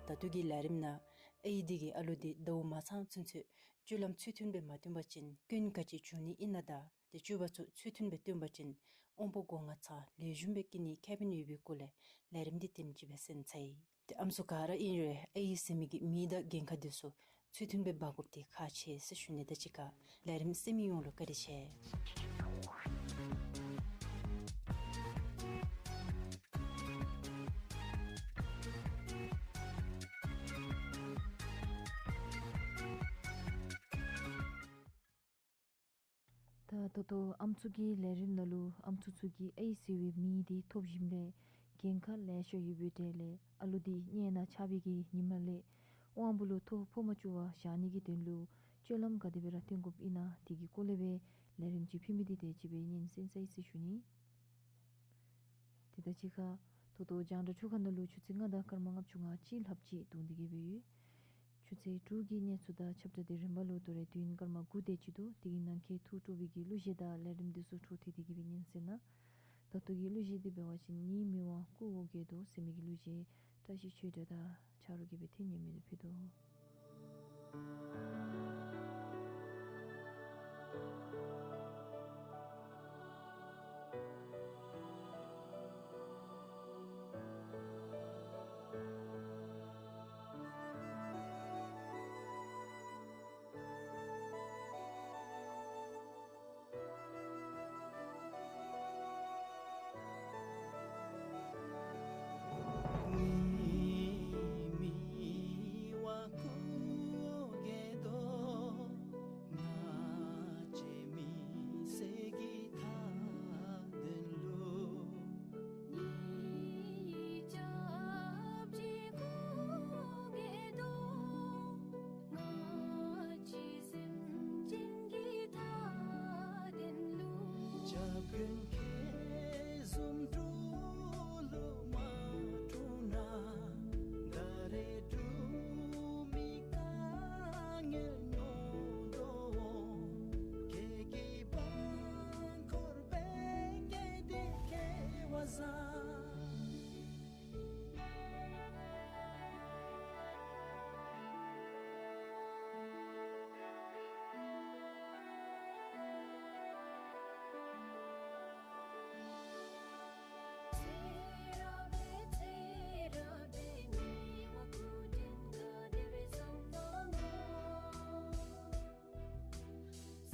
ད་ལྟོ་གི་ལས་རིམ་ནང་ཨའི་འདི་གིས་ཨ་ལུ་འདི་ཟླཝ་མ་ཚང་ཚུན་ཚོད་སྤྱོད་ལམ་ཚུལ་མཐུན་སྦེ་མ་སྟོན་པ་ཅིན་སྐྱོན་ག་ཅི་བྱུང་ནི་ཨིན་ན་དང་ཏེ་སྤྱོད་པ་ཚུ་ཚུལ་མཐུན་སྦེ་སྟོན་པ་ཅིན་དབང་པོ་སྒོ་ལྔ་ཚང་ལེགས་ཤོམ་སྦེ་སྐྱེ་ནིའི་ཁེ་ཕན་ཡོད་པའི་སྐོར་ལས་ལས་རིམ་འདི་ཏེམ་ཅིག་སྦེ་གསན་ཚར་ཡི། ཏེ་ཨམ་སྲུ་ག་ར་ཨིན་རུང་ཨའི་ཟེར་མི་གི་མིང་དང་འགན་ཁག་འདི་ཚུ་ཚུལ་མཐུན་སྦེ་འབག་དགོཔ་འདི་ཁག་ཆེ་ཟེར་ཞུ་ནི། དང་གཅིག་ཁར་ལས་རིམ་གསན་མི་ཡོངས་ལུ་བཀའ་དྲིན་ཆེ། ད་ད་ལྟོ་ཨམ་སྲུ་གི་ལས་རིམ་ནང་ལུ་ཨམ་སྲུ་ཚུ་གིས་ཨའི་ཟེར་བའི་མིང་འདི་ཐོབ་ཞིནམ་ལས་འགན་ཁག་ལེ་ཤ་ཡོད་པའི་གྲས་ལས་ཨ་ལུ་འདི་གཉེན་ནང་ཆགས་པའི་གི་ཉིནམ་ལས་དབང་པོ་ལུ་ཐོ་ཕོག་མ་བཅུག་པར་བཞག་ནི་གི་དོན་ལུ་སྤྱོད་ལམ་ག་དེ་སྦེ་ར་སྟོན་དགོཔ་ཨིན་ན་དེ་གི་སྐོར་ལས་སྦེ་ལས་རིམ་ཅིག་ཕུལ་མི་འདི་དེ་ཅིག་སྦེ་སྙན་གསན་ཚར་ཡི་ཟེར་ཞུ་ནི། ཏེ་ད་གཅིག་ཁར་ད་ལྟོ་རྒྱང་བསྒྲགས་འཕྲུལ་ཁང་ནང་ལུ་ཆུ་ཚོད་ལྔ་དང་སྐར་མ་ལྔ་བཅུ་ང་གཅིག་ལྷགཔ་ཅིག་ཐོན་ཏེ་གི་སྦེ་ཡོད། ཆུ་ཚོད་དྲུག་གི་གནས་ཚུལ་དང་ཁྱབ་བསྒྲགས་འདི་རིམ་པ་ལུ་དོ་རུང་དུས་ཡུན་སྐར་མ་དགུ་དེ་ཅིག་འདུག། དེ་གི་ནང་འཁོད་ཐུགས་སྤྲོ་བའི་གི་གླུ་གཞས་དང་ལས་རིམ་འདི་ཚུ་འཕྲོ་མཐུད་དེ་གི་སྦེ་སྙན་གསན་གནང་། ད་ལྟོ་གི་གླུ་གཞས་འདི་འབད་བ་ཅིན་ཉིད་མི་དབང་སྐུ་འོ་བརྒྱལ་དོ་ཟེར་མི་གི་གླུ་གཞས་བཀྲ་ཤིས་ཆོས་སྒྲོན་དང་ཆ་རོགས་ཀྱིས་སྦེ་ཐོན་ཉན་མི་འདི་ཕུལ་དོ། ཉིད་མི་དབང་སྐུ་འོ་བརྒྱལ་དོ། ང་བཅས་མི་སེར་གྱི་མཐའ་དོན་ལུ། ཉིད་སྐྱབས་རྗེ་སྐུ་འོ་བརྒྱལ་དོ། ང་བཅས་སེམས་ཅན་གྱི་མཐའ་དོན་ལུ། སྐྱབས་མགོན་ཁྱེད་བཟུམ་འབྲུག་ལུ་མ་འཁྲུངས་ན། ད་རེས་འབྲུག་མི་དཀའ་ངལ་མྱོང་དོ། ཁྱེད་ཀྱི་འབངས་འཁོར་བེང་གེ་འདི་སྐལ་བ་བཟང་།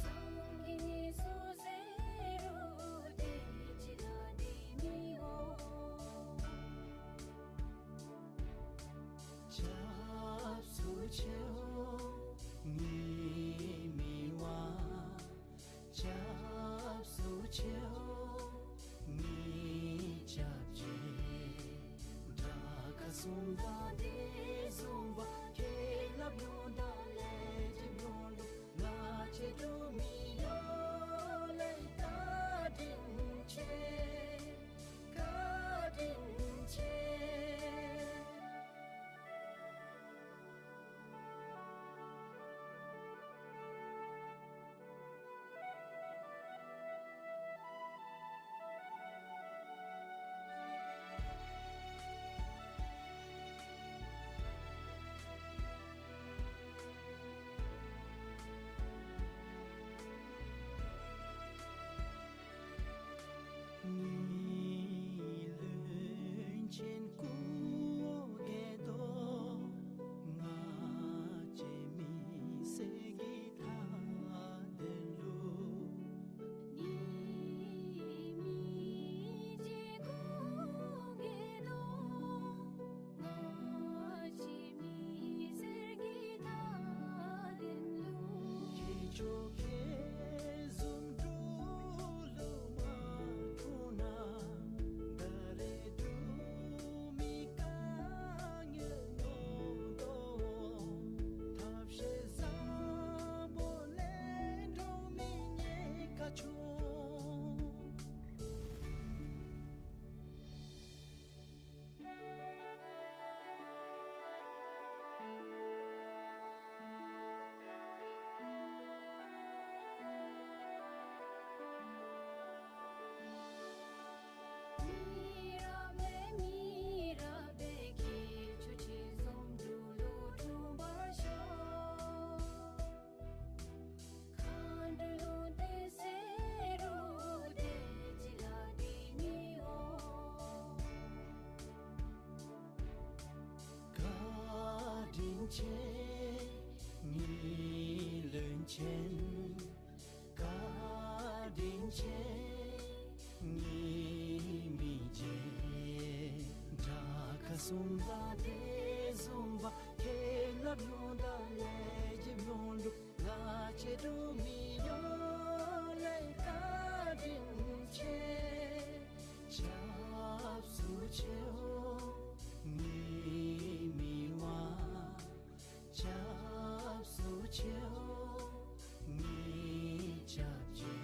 སངས་རྒྱས་ནི་སུ་ཟེར་རུང་དེ་ཅིག་ལ་འདི་མི་འོང་། སྐྱབས་སུ་མཆིའོ་ཉིད་མི་དབང་། སྐྱབས་སུ་མཆིའོ་ཉིད་སྐྱབས་རྗེ། དགྲ་བགེགས་གསུམ་དང་དེ་བཟུམ་པ་ཁྱེད་ལ་བསྙེན་དང་ལས་ཀྱི་ལུང་ལུ་ང་བཅས་འབྲུག་མི་ཡོངས་ལས་བཀའ་དྲིན་ཆེ། བཀའ་དྲིན་ཆེ། ཆེ། ངེའི་བློན་ཆེན་བཀའ་དྲིན་ཆེ། ངེའི་མི་རྗེ་དགྲ་ཁ་སྲུང་པ་དེ་བཟུམ་པ། ཁྱེད་རྣམས་ཡོངས་དང་ལས་ཀྱི་ཡོངས་ལུ་ང་བཅས་འབྲུག་མི་ཡོངས་ལས་བཀའ་དྲིན་ཆེ། སྐྱབས་སུ་མཆིའོ་ངེའི་མི་དབང་། སྐྱབས་སུ་མཆིའོ་ངེའི་སྐྱབས་རྗེ།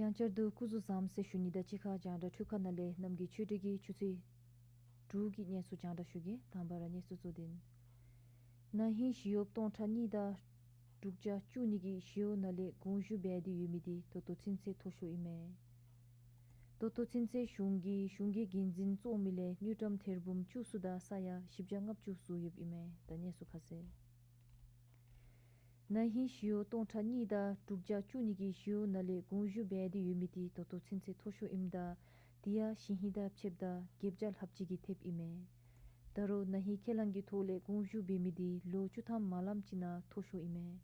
ཡང་བསྐྱར་དུ་སྐུ་གཟུགས་བཟང་པོ་ཟེར་ཞུ་ནི་དང་གཅིག་ཁར་རྒྱང་བསྒྲགས་འཕྲུལ་ཁང་ནང་ལས་གནམ་གྱི་ཆོས་འབྲེལ་གྱི་ཆུ་ཚོད་དྲུག་གི་གནས་ཚུལ་རྒྱང་བསྒྲགས་ཞུ་གེ། དང་པ་ར་གནས་ཚུལ་གཙོ་དོན། ན་ཧིང་ཞི་གཡོགཔ་སྟོང་ཕྲག་གཉིས་དང་དྲུག་བརྒྱ་བཅུ་གཉིས་ཀྱིས་ཞི་གཡོག་ནང་ལས་དགོངས་ཞུ་འབད་དེ་ཡོད་མི་དེ་ད་ལྟོ་ཚུན་ཚོད་མཐོ་ཤོས་ཨིན་མས། ད་ལྟོ་ཚུན་ཚོད་གཞུང་གིས་གཞུང་གི་འགན་འཛིན་བཙུགས་མི་ལས་དངུལ་ཀྲམ་ཐེར་འབུམ་བཅུ་གསུམ་དང་ས་ཡ་བཞི་བརྒྱ་ལྔ་བཅུ་བཟོ་ཡོདཔ་ཨིན་མས། ད་གནས་ཚུལ་ཁ་གསལ། ན་ཧིང་ཞི་གཡོགཔ་སྟོང་ཕྲག་གཉིས་དང་དྲུག་བརྒྱ་བཅུ་གཉིས་ཀྱིས་ཞི་གཡོག་ནང་ལས་དགོངས་ཞུ་འབད་དེ་ཡོད་མི་དེ་ད་ལྟོ་ཚུན་ཚོད་མཐོ་ཤོས་ཨིནམ་ད་དེ་ཡང་ཞིན་ཧེ་དང་ཕྱདཔ་ད་བརྒྱད་བརྒྱ་ལྷགཔ་ཅིག་གིས་ཐེབས་ཨིན་མས། ད་རུང་ན་ཧིང་ཁས་བླངས་ཀྱི་ཐོག་ལས་དགོངས་ཞུ་འབད་མི་དེ་ལོ་བཅུ་ཐམ་མ་ལངམ་ཅིག་ནང་མཐོ་ཤོས་ཨིན་མས།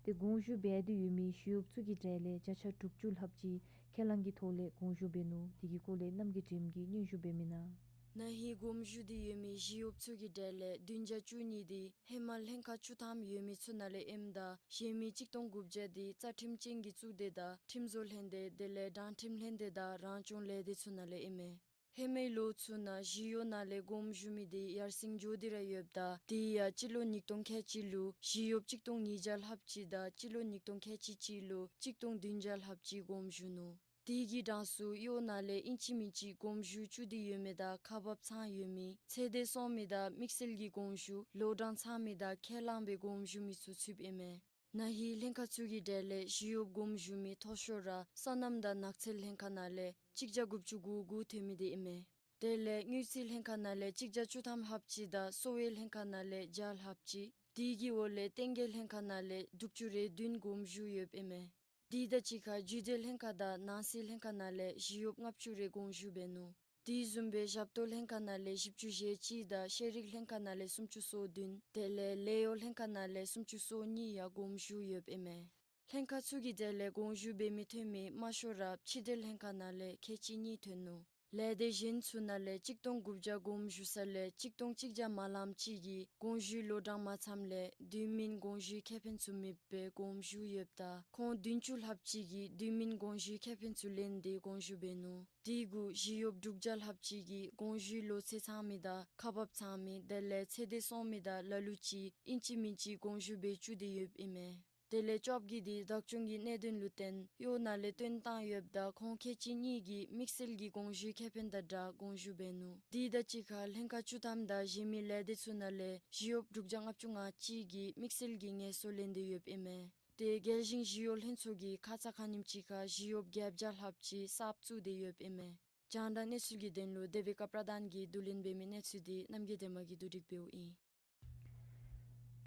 དེ་དགོངས་ཞུ་འབད་དེ་ཡོད་མི་ཞི་གཡོགཔ་ཚུ་གི་གྲས་ལས་བརྒྱ་ཆ་དྲུག་ཅུ་ལྷགཔ་ཅིག་ཁས་བླངས་ཀྱི་ཐོག་ལས་དགོངས་ཞུ་འབད་ནུག། དེ་གི་སྐོར་ལས་རྣམ་རྒྱལ་སྒྲོལམ་གྱིས་སྙན་ཞུ་འབད་མི་ནང་། ན་ཧིང་དགོངས་ཞུ་སྟེ་ཡོད་མི་ཞི་གཡོགཔ་ཚུ་གི་གྲས་ལས་བདུན་བརྒྱ་བཅུ་གཉིས་དེ་ཧེ་མ་ལྷན་ཁག་བཅུ་ཐམ་ཡོད་མི་ཚུ་ནང་ལས་ཨིནམ་ད་གཞན་མི་གཅིག་སྟོང་དགུ་བརྒྱ་དེ་རྩ་ཁྲིམས་ཅན་གྱི་གཙུག་སྡེ་དང་ཁྲིམས་བཟོ་ལྷན་སྡེ་དེ་ལས་དྲང་ཁྲིམས་ལྷན་སྡེ་དང་རང་སྐྱོང་ལས་སྡེ་ཚུ་ནང་ལས་ཨིན་མས། ཧེ་མའི་ལོ་ཚུ་ནང་ཞི་གཡོག་ནང་ལས་དགོངས་ཞུ་མི་དེ་ཡར་སེང་འགྱོ་སྟེ་ར་ཡོདཔ་ད་དེ་ཡང་སྤྱི་ལོ་ཉིས་སྟོང་ཁལ་གཅིག་ལུ་ཞི་གཡོགཔ་གཅིག་སྟོང་ཉིས་བརྒྱ་ལྷགཔ་ཅིག་དང་སྤྱི་ལོ་ཉིས་སྟོང་ཁལ་གཅིག་གཅིག་ལུ་གཅིག་སྟོང་བདུན་བརྒྱ་ལྷགཔ་ཅིག་དགོངས་ཞུ་ནུག། དེ་གི་གྲངས་སུ་གཡོག་ནང་ལས་ཨིན་ཅི་མིན་ཅི་དགོངས་ཞུ་བཅུག་སྟེ་ཡོད་མི་དང་ཁག་འབགཔ་ཚང་ཡོད་མི་ཚེ་འདས་སོང་མི་དང་དམིགས་བསལ་གྱི་དགོངས་ཞུ་ལོ་གྲངས་ཚང་མི་དང་ཁས་བླངས་པའི་དགོངས་ཞུ་མི་ཚུ་ཚུདཔ་ཨིན་མས། ན་ཧིང་ལྷན་ཁག་ཚུ་གི་གྲས་ལས་ཞི་གཡོགཔ་དགོངས་ཞུ་མི་མཐོ་ཤོས་ར་སོ་ནམ་དང་ནགས་ཚལ་ལྷན་ཁག་ནང་ལས་གཅིག་བརྒྱ་དགུ་བཅུ་གོ་དགུ་ཐོན་མི་དེ་ཨིན་མས། དེ་ལས་དངུལ་རྩིས་ལྷན་ཁག་ནང་ལས་གཅིག་བརྒྱ་བཅུ་ཐམ་ལྷགཔ་ཅིག་དང་གསོ་བའི་ལྷན་ཁག་ནང་ལས་བརྒྱ་ལྷགཔ་ཅིག། དེ་གི་འོག་ལས་བསྟན་རྒྱས་ལྷན་ཁག་ནང་ལས་དྲུག་ཅུ་རེ་བདུན་དགོངས་ཞུ་ཡོདཔ་ཨིན་མས། དེ་དང་གཅིག་ཁར་རྒྱུད་འབྲེལ་ལྷན་ཁག་དང་ནང་སྲིད་ལྷན་ཁག་ནང་ལས་ཞི་གཡོགཔ་ལྔ་བཅུ་རེ་དགོངས་ཞུ་འབད་ནུག། དེ་བཟུམ་སྦེ་ཞབས་ཏོག་ལྷན་ཁག་ནང་ལས་བཞི་བཅུ་ཞེ་གཅིག་དང་ཤེས་རིག་ལྷན་ཁག་ནང་ལས་སུམ་ཅུ་སོ་བདུན་དེ་ལས་ལཱ་གཡོག་ལྷན་ཁག་ནང་ལས་སུམ་ཅུ་སོ་གཉིས་ཡང་དགོངས་ཞུ་ཡོདཔ་ཨིན་མས། ལྷན་ཁག་ཚུ་གི་གྲས་ལས་དགོངས་ཞུ་འབད་མི་ཐོན་མི་མང་ཤོས་ར་ཕྱི་འབྲེལ་ལྷན་ཁག་ནང་ལས་ཁལ་གཅིག་གཉིས་ཐོན་ནུག། ལས་སྡེ་གཞན་ཚུ་ནང་ལས་གཅིག་སྟོང་དགུ་བརྒྱ་དགོངས་ཞུ་ས་ལས་གཅིག་སྟོང་གཅིག་བརྒྱ་མ་ལངམ་ཅིག་གིས་དགོངས་ཞུའི་ལོ་གྲངས་མ་ཚངམ་ལས་དུས་མིན་དགོངས་ཞུའི་ཁེ་ཕན་ཚུ་མེདཔ་སྦེ་དགོངས་ཞུ་ཡོདཔ་ད་ཁོང་བདུན་ཅུ་ལྷགཔ་ཅིག་གིས་དུས་མིན་དགོངས་ཞུའི་ཁེ་ཕན་ཚུ་ལེན་ཏེ་དགོངས་ཞུ་འབད་ནུག། དེ་གུ་ཞི་གཡོགཔ་དྲུག་བརྒྱ་ལྷགཔ་ཅིག་གིས་དགོངས་ཞུའི་ལོ་ཚད་ཚང་མི་དང་ཁག་འབགཔ་ཚང་མི་དེ་ལས་ཚེ་འདས་སོང་མི་དང་ལ་ལུ་ཅིག་ཨིན་ཅི་མིན་ཅི་དགོངས་ཞུ་འབད་བཅུག་སྟེ་ཡོདཔ་ཨིན་མས། དེ་ལས་བཅོ་བརྒྱད་དེ་བདག་སྐྱོང་གི་གནད་དོན་ལུ་བརྟེན་གཡོག་ནང་ལས་བཏོན་བཏང་ཡོདཔ་ད་ཁོང་ཁལ་གཅིག་གཉིས་ཀྱིས་དམིགས་བསལ་གྱི་དགོངས་ཞུའི་ཁེ་ཕན་དང་སྦྲགས་དགོངས་ཞུ་འབད་ནུག། དེ་དང་གཅིག་ཁར་ལྷན་ཁག་བཅུ་ཐམ་དང་གཞན་མི་ལས་སྡེ་ཚུ་ནང་ལས་ཞི་གཡོགཔ་དྲུག་བརྒྱ་ལྔ་བཅུ་ང་གཅིག་གིས་དམིགས་བསལ་གྱི་ངལ་གསོ་ལེན་ཏེ་ཡོདཔ་ཨིན་མས། དེ་རྒྱལ་གཞུང་ཞི་གཡོག་ལྷན་ཚོགས་ཀྱིས་ཁ་ཙ་ཁ་ཉིནམ་ཅིག་ཁར་ཞི་གཡོགཔ་བརྒྱད་བརྒྱ་ལྷགཔ་ཅིག་གསརཔ་བཙུགས་ཏེ་ཡོདཔ་ཨིན་མས། རྒྱང་བསྒྲགས་གནས་ཚུལ་གྱི་དོན་ལུ་དེ་བི་ཀ་པྲ་དཱན་གྱིས་བསྡུ་ལེན་འབད་མི་གནས་ཚུལ་དེ་རྣམ་རྒྱལ་སྒྲོལ་མ་གིས་བསྡུ་སྒྲིག་འབདཝ་ཨིན།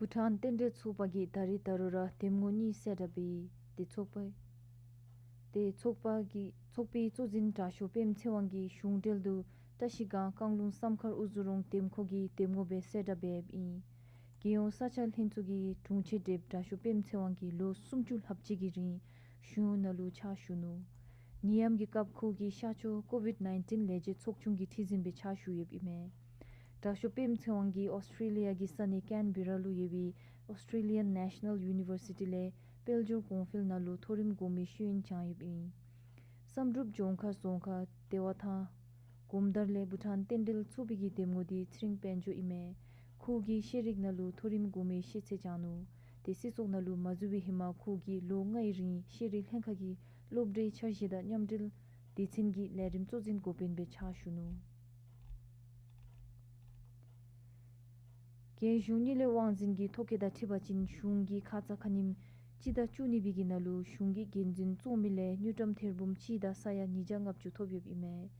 བྷུ་ཊཱན་རྟེན་འབྲེལ་ཚོགས་པ་གིས་ད་རིས་ད་རུང་ར་འདེམས་ངོ་གཉིས་གསལ་བསྒྲགས་འབད་ཡི། དེ་ཚོགས་པ་དེ་ཚོགས་པ་གི་ཚོགས་པའི་གཙོ་འཛིན་དྲག་ཤོས་པདྨ་ཚེ་དབང་གིས་གཞུང་འབྲེལ་དུ་བཀྲ་ཤིས་སྒང་རྐང་ལུང་བསམ་མཁར་དབུ་འཛུགས་རོང་འདེམས་ཁོངས་ཀྱི་འདེམས་ངོ་སྦེ་གསལ་བསྒྲགས་འབདཝ་ཨིན། རྒྱལ་ཡོངས་ས་ཆ་ལྷན་ཚོགས་ཀྱི་དྲུང་ཆེ་དྲེབ་དྲག་ཤོས་པདྨ་ཚེ་དབང་གིས་ལོ་སུམ་ཅུ་ལྷགཔ་ཅིག་གི་རིང་གཞུང་ནང་ལུ་ཕྱག་ཞུ་ནུག། ཉེ་ཡམ་གྱི་སྐབས་ཁོ་གིས་ཤར་ཕྱོགས་ཀོ་ཝིཌ་ནའིན་ཊིན་ལས་བྱེད་ཚོགས་ཆུང་གི་ཁྲི་འཛིན་སྦེ་ཕྱག་ཞུ་ཡོདཔ་ཨིན་མས། དྲག་ཤོས་པདྨ་ཚེ་དབང་གིས་ཨོསི་ཊྲེ་ལི་ཡ་གི་ས་གནས་ཀེན་བེ་ར་ལུ་ཡོད་པའི་ཨོསི་ཊྲེ་ལི་ཡཱན་ནེ་ཤ་ནཱལ་ཡུ་ནི་བར་སི་ཊི་ལས་དཔལ་འབྱོར་གོང་འཕེལ་ནང་ལུ་མཐོ་རིམ་གོང་མའི་ཤེས་ཡོན་སྦྱང་ཡོདཔ་ཨིན། བསམ་གྲུབ་ལྗོངས་མཁར་རྫོང་ཁག་བདེ་བ་ཐང་གོམ་དར་ལས་བྷུ་ཊཱན་རྟེན་འབྲེལ་ཚོགས་པའི་གི་འདེམས་ངོ་དེ་ཚེ་རིང་དཔལ་འབྱོར་ཨིན་མས། ཁོ་གིས་ཤེས་རིག་ནང་ལུ་མཐོ་རིམ་གོང་མའི་ཤེས་ཚད་སྦྱང་ནུག། དེ་སྲིད་ཚོགས་ནང་ལུ་མ་འཛུལ་བའི་ཧེ་མ་ཁོ་གིས་ལོ་ལྔའི་རིང་ཤེས་རིག་ལྷན་ཁག་གི་སློབ་གྲྭའི་འཆར་གཞི་དང་མཉམ་འབྲེལ་སྡེ་ཚན་གྱི་ལས་རིམ་གཙོ་འཛིན་འགོ་དཔོན་སྦེ་ཕྱག་ཞུ་ནུག། རྒྱལ་གཞུང་དངུལ་ལས་དབང་འཛིན་གྱི་ཐོ་བཀོད་དང་འཁྲིལ་བ་ཅིན་གཞུང་གིས་ཁ་ཙ་ཁ་ཉིནམ་སྤྱི་ཟླ་བཅུ་གཉིས་པའི་གི་ནང་ལུ་གཞུང་གི་འགན་འཛིན་བཙུགས་མི་ལས་དངུལ་ཀྲམ་ཐེར་འབུམ་གཅིག་དང་ས་ཡ་ཉིས་བརྒྱ་ལྔ་བཅུ་ཐོབ་ཡོདཔ་ཨིན་མས།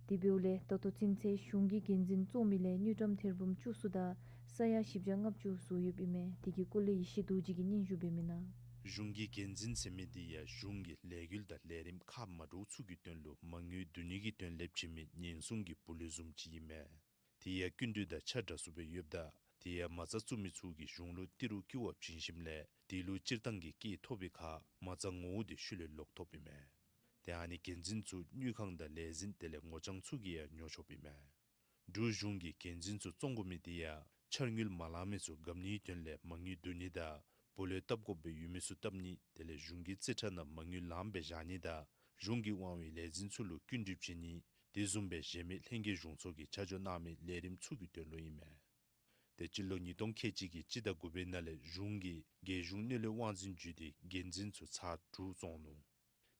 དེ་འབདཝ་ལས་ད་ལྟོ་ཚུན་ཚོད་གཞུང་གི་འགན་འཛིན་བཙུགས་མི་ལས་དངུལ་ཀྲམ་ཐེར་འབུམ་བཅུ་གསུམ་དང་ས་ཡ་བཞི་བརྒྱ་ལྔ་བཅུ་བཟོ་ཡོདཔ་ཨིན་མས། དེ་གི་སྐོར་ལས་ཡེ་ཤེས་རྡོ་རྗེ་གིས་སྙན་ཞུ་འབད་མི་ནང་། གཞུང་གི་འགན་འཛིན་ཟེར་མི་དེ་ཡང་གཞུང་གི་ལས་འགུལ་དང་ལས་རིམ་ཁག་མ་འདྲཝ་ཚུ་གི་དོན་ལུ་མ་དངུལ་བསྡུ་ནི་གི་དོན་ལས་བྱིན་མི་ཉེན་སྲུང་གི་བུ་ལོན་བཟུམ་ཅིག་ཨིན་མས། དེ་ཡང་སྐྱིན་འགྲུལ་དང་ཆ་འདྲ་སུ་སྦེ་ཡོདཔ་ད་དེ་ཡང་མ་རྩ་བཙུགས་མི་ཚུ་གིས་གཞུང་ལུ་ཏི་རུ་ཀི་བ་བྱིན་ཞིནམ་ལས་དེ་ལུ་སྤྱིར་བཏང་གི་སྐྱེད་ཐོབ་པའི་ཁར་མ་རྩ་ངོ་བོ་དེ་ཤུལ་ལས་ལོག་ཐོབ་ཨིན་མས། དེ་ཨ་ནི་འགན་འཛིན་ཚུ་དངུལ་ཁང་དང་ལས་འཛིན་དེ་ལས་ངོ་རྐྱང་ཚུ་གིས་ཡང་ཉོ་ཆོགཔ་ཨིན་མས། འབྲུག་གཞུང་གི་འགན་འཛིན་ཚུ་བཙོང་དགོ་མི་དེ་ཡང་འཆར་དངུལ་མ་ལང་མི་ཚུ་འགབ་ནིའི་དོན་ལས་མ་དངུལ་བསྡུ་ནི་དང་བུ་ལོན་བཏབ་དགོཔ་སྦེ་ཡོད་མི་ཚུ་བཏབ་ནི་དེ་ལས་གཞུང་གི་རྩིས་ཁྲ་ནང་མ་དངུལ་ལངམ་སྦེ་བཞག་ནི་དང་གཞུང་གིས་དབང་བའི་ལས་འཛིན་ཚུ་ལུ་སྐྱིན་འགྲུལ་བྱིན་ནི་དེ་བཟུམ་སྦེ་གཞན་མི་ལྷན་རྒྱས་གཞུང་ཚོགས་ཀྱིས་ཆ་འཇོག་གནང་མི་ལས་རིམ་ཚུ་གི་དོན་ལུ་ཨིན་མས། དེ་སྤྱི་ལོ་ཉིས་སྟོང་ཁལ་གཅིག་གི་སྤྱི་ཟླ་དགུ་པའི་ནང་ལས་གཞུང་གིས་རྒྱལ་གཞུང་དངུལ་ལས་དབང་འཛིན་བརྒྱུད་དེ་འགན་འཛིན་ཚུ་ཚར་དྲུག་བཙོང་ནུག།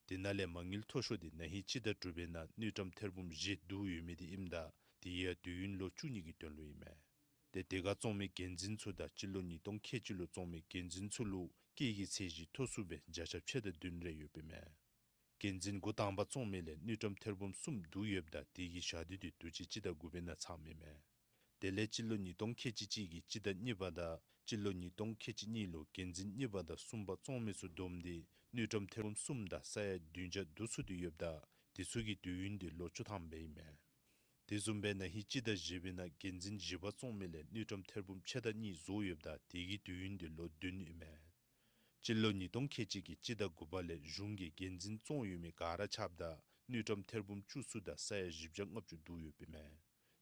དེ་ནང་ལས་མ་དངུལ་མཐོ་ཤོས་དེ་ན་ཧིང་སྤྱི་ཟླ་དྲུག་པའི་ནང་དངུལ་ཀྲམ་ཐེར་འབུམ་བཞི་བསྡུ་ཡོད་མི་དེ་ཨིནམ་ད་དེ་ཡང་དུས་ཡུན་ལོ་བཅུ་གཉིས་ཀྱི་དོན་ལུ་ཨིན་མས། ཏེ་དེ་ཁར་བཙོང་མི་འགན་འཛིན་ཚུ་དང་སྤྱི་ལོ་ཉིས་སྟོང་ཁལ་གཅིག་ལུ་བཙོང་མི་འགན་འཛིན་ཚུ་ལུ་སྐྱེད་ཀྱི་ཚད་གཞི་མཐོ་སུ་སྦེ་བརྒྱ་ཆ་ཕྱེད་དང་བདུན་རེ་ཡོདཔ་ཨིན་མས། འགན་འཛིན་འགོ་དང་པ་བཙོང་མི་ལས་དངུལ་ཀྲམ་ཐེར་འབུམ་གསུམ་བསྡུ་ཡོདཔ་ད་དེ་གི་ཞག་དུས་དེ་དུས་ཅི་སྤྱི་ཟླ་དགུ་པའི་ནང་ཚངམ་ཨིན་མས། དེ་ལས་སྤྱི་ལོ་ཉིས་སྟོང་ཁལ་གཅིག་གཅིག་གི་སྤྱི་ཟླ་གཉིས་པ་དང་སྤྱི་ལོ་ཉིས་སྟོང་ཁལ་གཅིག་གཉིས་ལུ་འགན་འཛིན་གཉིས་པ་དང་གསུམ་པ་བཙོང་མི་ཚུ་བསྡོམས་ཏེ་དངུལ་ཀྲམ་ཐེར་འབུམ་གསུམ་དང་ས་ཡ་བདུན་བརྒྱ་བསྡུ་ཚུགས་ཏེ་ཡོདཔ་ད་དེ་ཚུ་གི་དུས་ཡུན་དེ་ལོ་བཅུ་ཐམ་སྦེ་ཨིན་མས། དེ་བཟུམ་སྦེ་ན་ཧིང་སྤྱི་ཟླ་བཞི་པའི་ནང་འགན་འཛིན་བཞི་པ་བཙོང་མི་ལས་དངུལ་ཀྲམ་ཐེར་འབུམ་ཕྱེད་དང་གཉིས་བཟོ་ཡོདཔ་ད་དེ་གི་དུས་ཡུན་དེ་ལོ་བདུན་ཨིན་མས། སྤྱི་ལོ་ཉིས་སྟོང་ཁལ་གཅིག་གི་སྤྱི་ཟླ་དགུ་པ་ལས་གཞུང་གིས་འགན་འཛིན་བཙོང་ཡོད་མི་ག་ར་ཁྱབ་ད་དངུལ་ཀྲམ་ཐེར་འབུམ་བཅུ་གསུམ་དང་ས་ཡ་བཞི་བརྒྱ་ལྔ་བཅུ་བསྡུ་ཡོདཔ་ཨིན་མས།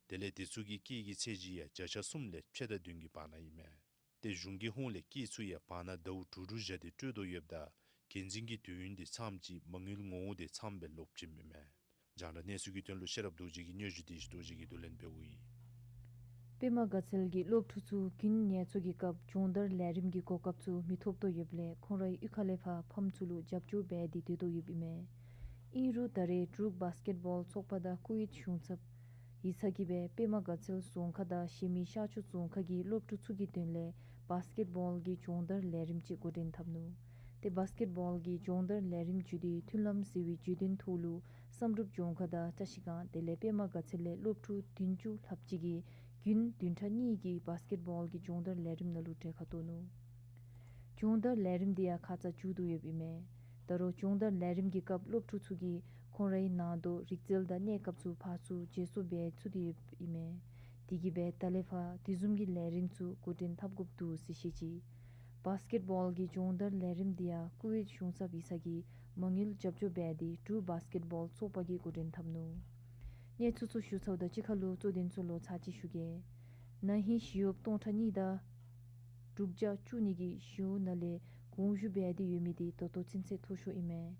དེ་ལས་དེ་ཚུ་གི་སྐྱེད་ཀྱི་ཚད་གཞི་ཡང་བརྒྱ་ཆ་གསུམ་ལས་ཕྱེད་དང་བདུན་གྱི་བར་ན་ཨིན་མས། ཏེ་གཞུང་གི་ཧོངས་ལས་སྐྱེད་ཚུ་ཡང་བར་ན་ཟླཝ་དྲུག་དྲུག་བཞག་སྟེ་སྤྲོད་དོ་ཡོདཔ་ད་འགན་འཛིན་གྱི་དུས་ཡུན་དེ་ཚངམ་ཅིག་མ་དངུལ་ངོ་བོ་དེ་ཚངམ་སྦེ་ལོག་བྱིནམ་ཨིན་མས། རྒྱང་བསྒྲགས་གནས་ཚུལ་གྱི་དོན་ལུ་ཤེས་རབ་རྡོ་རྗེ་གིས་སྙན་ཞུ་དེ་ཞུ་དོ་ཞུ་ཡི། པདྨ་དགའ་ཚལ་གྱི་སློབ་ཕྲུག་ཚུ་དགུན་ངལ་འཚོ་གི་སྐབས་སྦྱོང་བརྡར་ལས་རིམ་གྱི་གོ་སྐབས་ཚུ་མི་ཐོབ་དོ་ཡོདཔ་ལས་ཁོང་རའི་གཡུས་ཁ་ལས་ཕར་ཕམ་ཚུ་ལུ་རྒྱབ་སྐྱོར་འབད་དེ་སྡོད་དོ་ཡོདཔ་ཨིན་མས། ཨིན་རུང་ད་རེས་འབྲུག་བཱསི་ཀེཊ་བཱོལ་ཚོགས་པ་དང་ཀུ་ཝེཊ་གཞུང་ཚབ་ཡིག་ཚང་གིས་སྦེ་པདྨ་དགའ་ཚལ་རྫོང་ཁག་དང་གཞན་མི་ཤར་ཕྱོགས་རྫོང་ཁག་གི་སློབ་ཕྲུག་ཚུ་གི་དོན་ལས་བཱསི་ཀེཊ་བཱོལ་གྱི་སྦྱོང་བརྡར་ལས་རིམ་ཅིག་འགོ་འདྲེན་འཐབ་ནུག། ཏེ་བཱསི་ཀེཊ་བཱོལ་གྱི་སྦྱོང་བརྡར་ལས་རིམ་བརྒྱུད་དེ་མཐུན་ལམ་ཟེར་བའི་བརྗོད་དོན་ཐོག་ལུ་བསམ་གྲུབ་ལྗོངས་མཁར་དང་བཀྲ་ཤིས་སྒང་དེ་ལས་པདྨ་དགའ་ཚལ་ལས་སློབ་ཕྲུག་བདུན་ཅུ་ལྷགཔ་ཅིག་གིས་དགུན་བདུན་ཕྲག་གཉིས་ཀྱི་བཱསི་ཀེཊ་བཱོལ་གྱི་སྦྱོང་བརྡར་ལས་རིམ་ནང་ལུ་གྲལ་ཁར་གཏོགས་ནུག། སྦྱོང་བརྡར་ལས་རིམ་དེ་ཡང་ཁ་ཙ་མཇུག་བསྡུ་ཡོདཔ་ཨིན་མས། ད་རུང་སྦྱོང་བརྡར་ལས་རིམ་གྱི་སྐབས་སློབ་ཕྲུག་ཚུ་གིས་ཁོང་རའི་ནང་དོག་རིག་རྩལ་དང་གནས་སྐབས་ཚུ་ཕར་ཚུར་བརྗེ་སོར་འབད་ཚུགས་ཏེ་ཡོདཔ་ཨིན་མས། དེ་གིས་སྦེ་ད་ལས་ཕར་དེ་བཟུམ་གྱི་ལས་རིམ་ཚུ་འགོ་འདྲེན་འཐབ་དགོཔ་འདུག་ཟེར་བཤད་ཅི། བཱསི་ཀེཊ་བཱོལ་གྱི་སྦྱོང་བརྡར་ལས་རིམ་དེ་ཡང་ཀུ་ཝེཊ་གཞུང་ཚབ་ཡིག་ཚང་གིས་མ་དངུལ་རྒྱབ་སྐྱོར་འབད་དེ་འབྲུག་བཱསི་ཀེཊ་བཱོལ་ཚོགས་པ་གིས་འགོ་འདྲེན་འཐབ་ནུག། གནས་ཚུལ་ཚུ་ཞུ་ཚརཝ་ད་གཅིག་ཁར་ལུ་གཙོ་དོན་ཚུ་ལོག་ཚར་གཅིག་ཞུ་གེ། ན་ཧིང་ཞི་གཡོགཔ་སྟོང་ཕྲག་གཉིས་དང་དྲུག་བརྒྱ་བཅུ་གཉིས་ཀྱིས་ཞི་གཡོག་ནང་ལས་དགོངས་ཞུ་འབད་དེ་ཡོད་མི་དེ་ད་ལྟོ་ཚུན་ཚོད་མཐོ་ཤོས་ཨིན་མས།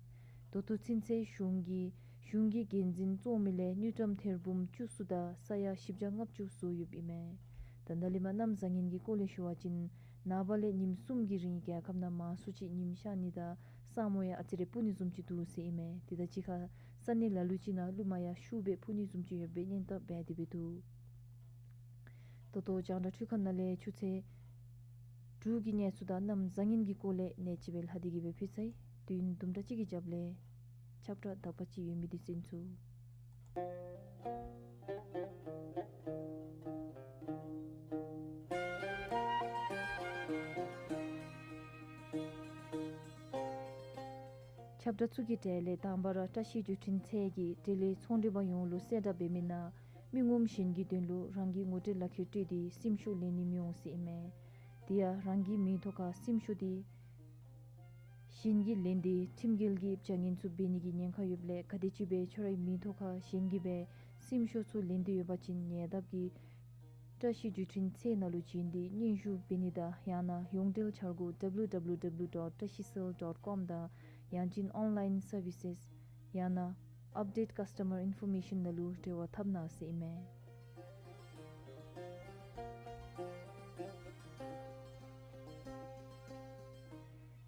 ད་ལྟོ་ཚུན་ཚོད་གཞུང་གིས་གཞུང་གི་འགན་འཛིན་བཙོང་མི་ལས་དངུལ་ཀྲམ་ཐེར་འབུམ་བཅུ་གསུམ་དང་ས་ཡ་བཞི་བརྒྱ་ལྔ་བཅུ་བཟོ་ཡོདཔ་ཨིན་མས། ད་ནཱ་ལས་མར་གནམ་བཟང་ངན་གྱི་སྐོར་ལས་ཞུ་བ་ཅིན་ནངས་པ་ལས་ཉིནམ་གསུམ་གྱི་རིང་རྒྱལ་ཁབ་ནང་མང་སུ་ཅིག་ཉིམ་ཤར་ནི་དང་ས་སྨུག་ཡང་ཨ་ཙི་རེ་སྤུབ་ནི་བཟུམ་ཅིག་འདུག་ཟེར་ཨིན་མས། དེ་དང་གཅིག་ཁར་ས་གནས་ལ་ལུ་ཅིག་ནང་རླུང་མ་ཡང་ཤུགས་སྦེ་འཕུ་ནི་བཟུམ་ཅིག་ཡོད་པའི་སྙན་ཐོ་འབད་དེ་སྦེ་འདུག། ད་ལྟོ་རྒྱང་བསྒྲགས་འཕྲུལ་ཁང་ནང་ལས་ཆུ་ཚོད་དྲུག་གི་གནས་ཚུལ་དང་གནམ་བཟང་ངན་གྱི་སྐོར་ལས་ནེ་ཅིག་སྦེ་ལྷག་སྟེ་གི་སྦེ་ཕུལ་ཚར་ཡི། དུས་ཡུན་དུམ་གྲ་ཅིག་གི་རྒྱབ་ལས་ཁྱབ་བསྒྲགས་དག་པ་ཅིག་ཡོད་མི་དེ་གསན་ཚུགས། ཁྱབ་བསྒྲགས་ཚུ་གི་གྲས་ལས་དང་པ་ར་བཀྲ་ཤིས་བརྒྱུད་འཕྲིན་ཚད་ཀྱིས་འབྲེལ་ཡོད་ཚོང་འབྲེལ་པ་ཡོངས་ལུ་གསལ་བསྒྲགས་འབད་མི་ནང་མི་ངོམ་གཞན་གྱི་དོན་ལུ་རང་གི་ངོ་སྤྲོད་ལག་ཁྱེར་སྤྲོད་དེ་སེམས་ཤུགས་ལེན་ནི་མི་འོང་ཟེར་ཨིན་མས། དེ་ཡང་རང་གི་མིང་ཐོག་ཁར་སེམས་ཤུགས་དེ་གཞན་གྱིས་ལེན་ཏེ་ཁྲིམས་འགལ་གྱི་བྱ་ངན་ཚུ་འབད་ནི་གི་ཉེན་ཁ་ཡོདཔ་ལས་ག་དེམ་ཅིག་སྦེ་ཁྱོད་རའི་མིང་ཐོག་ཁར་གཞན་གྱིས་སྦེ་སེམས་ཤུགས་ཚུ་ལེན་ཏེ་ཡོད་པ་ཅིན་ཉེ་འདབས་ཀྱི་བཀྲ་ཤིས་བརྒྱུད་འཕྲིན་ཚད་ནང་ལུ་བྱོན་ཏེ་སྙན་ཞུ་འབད་ནི་དང་ཡང་ན་ཡོངས་འབྲེལ་འཆར་སྒོ་W W W dot tashicell dot com དང་ཡང་ཅིན་online services ཡང་ན་update customer information ནང་ལུ་འབྲེལ་བ་འཐབ་གནང་ཟེར་ཨིན་མས།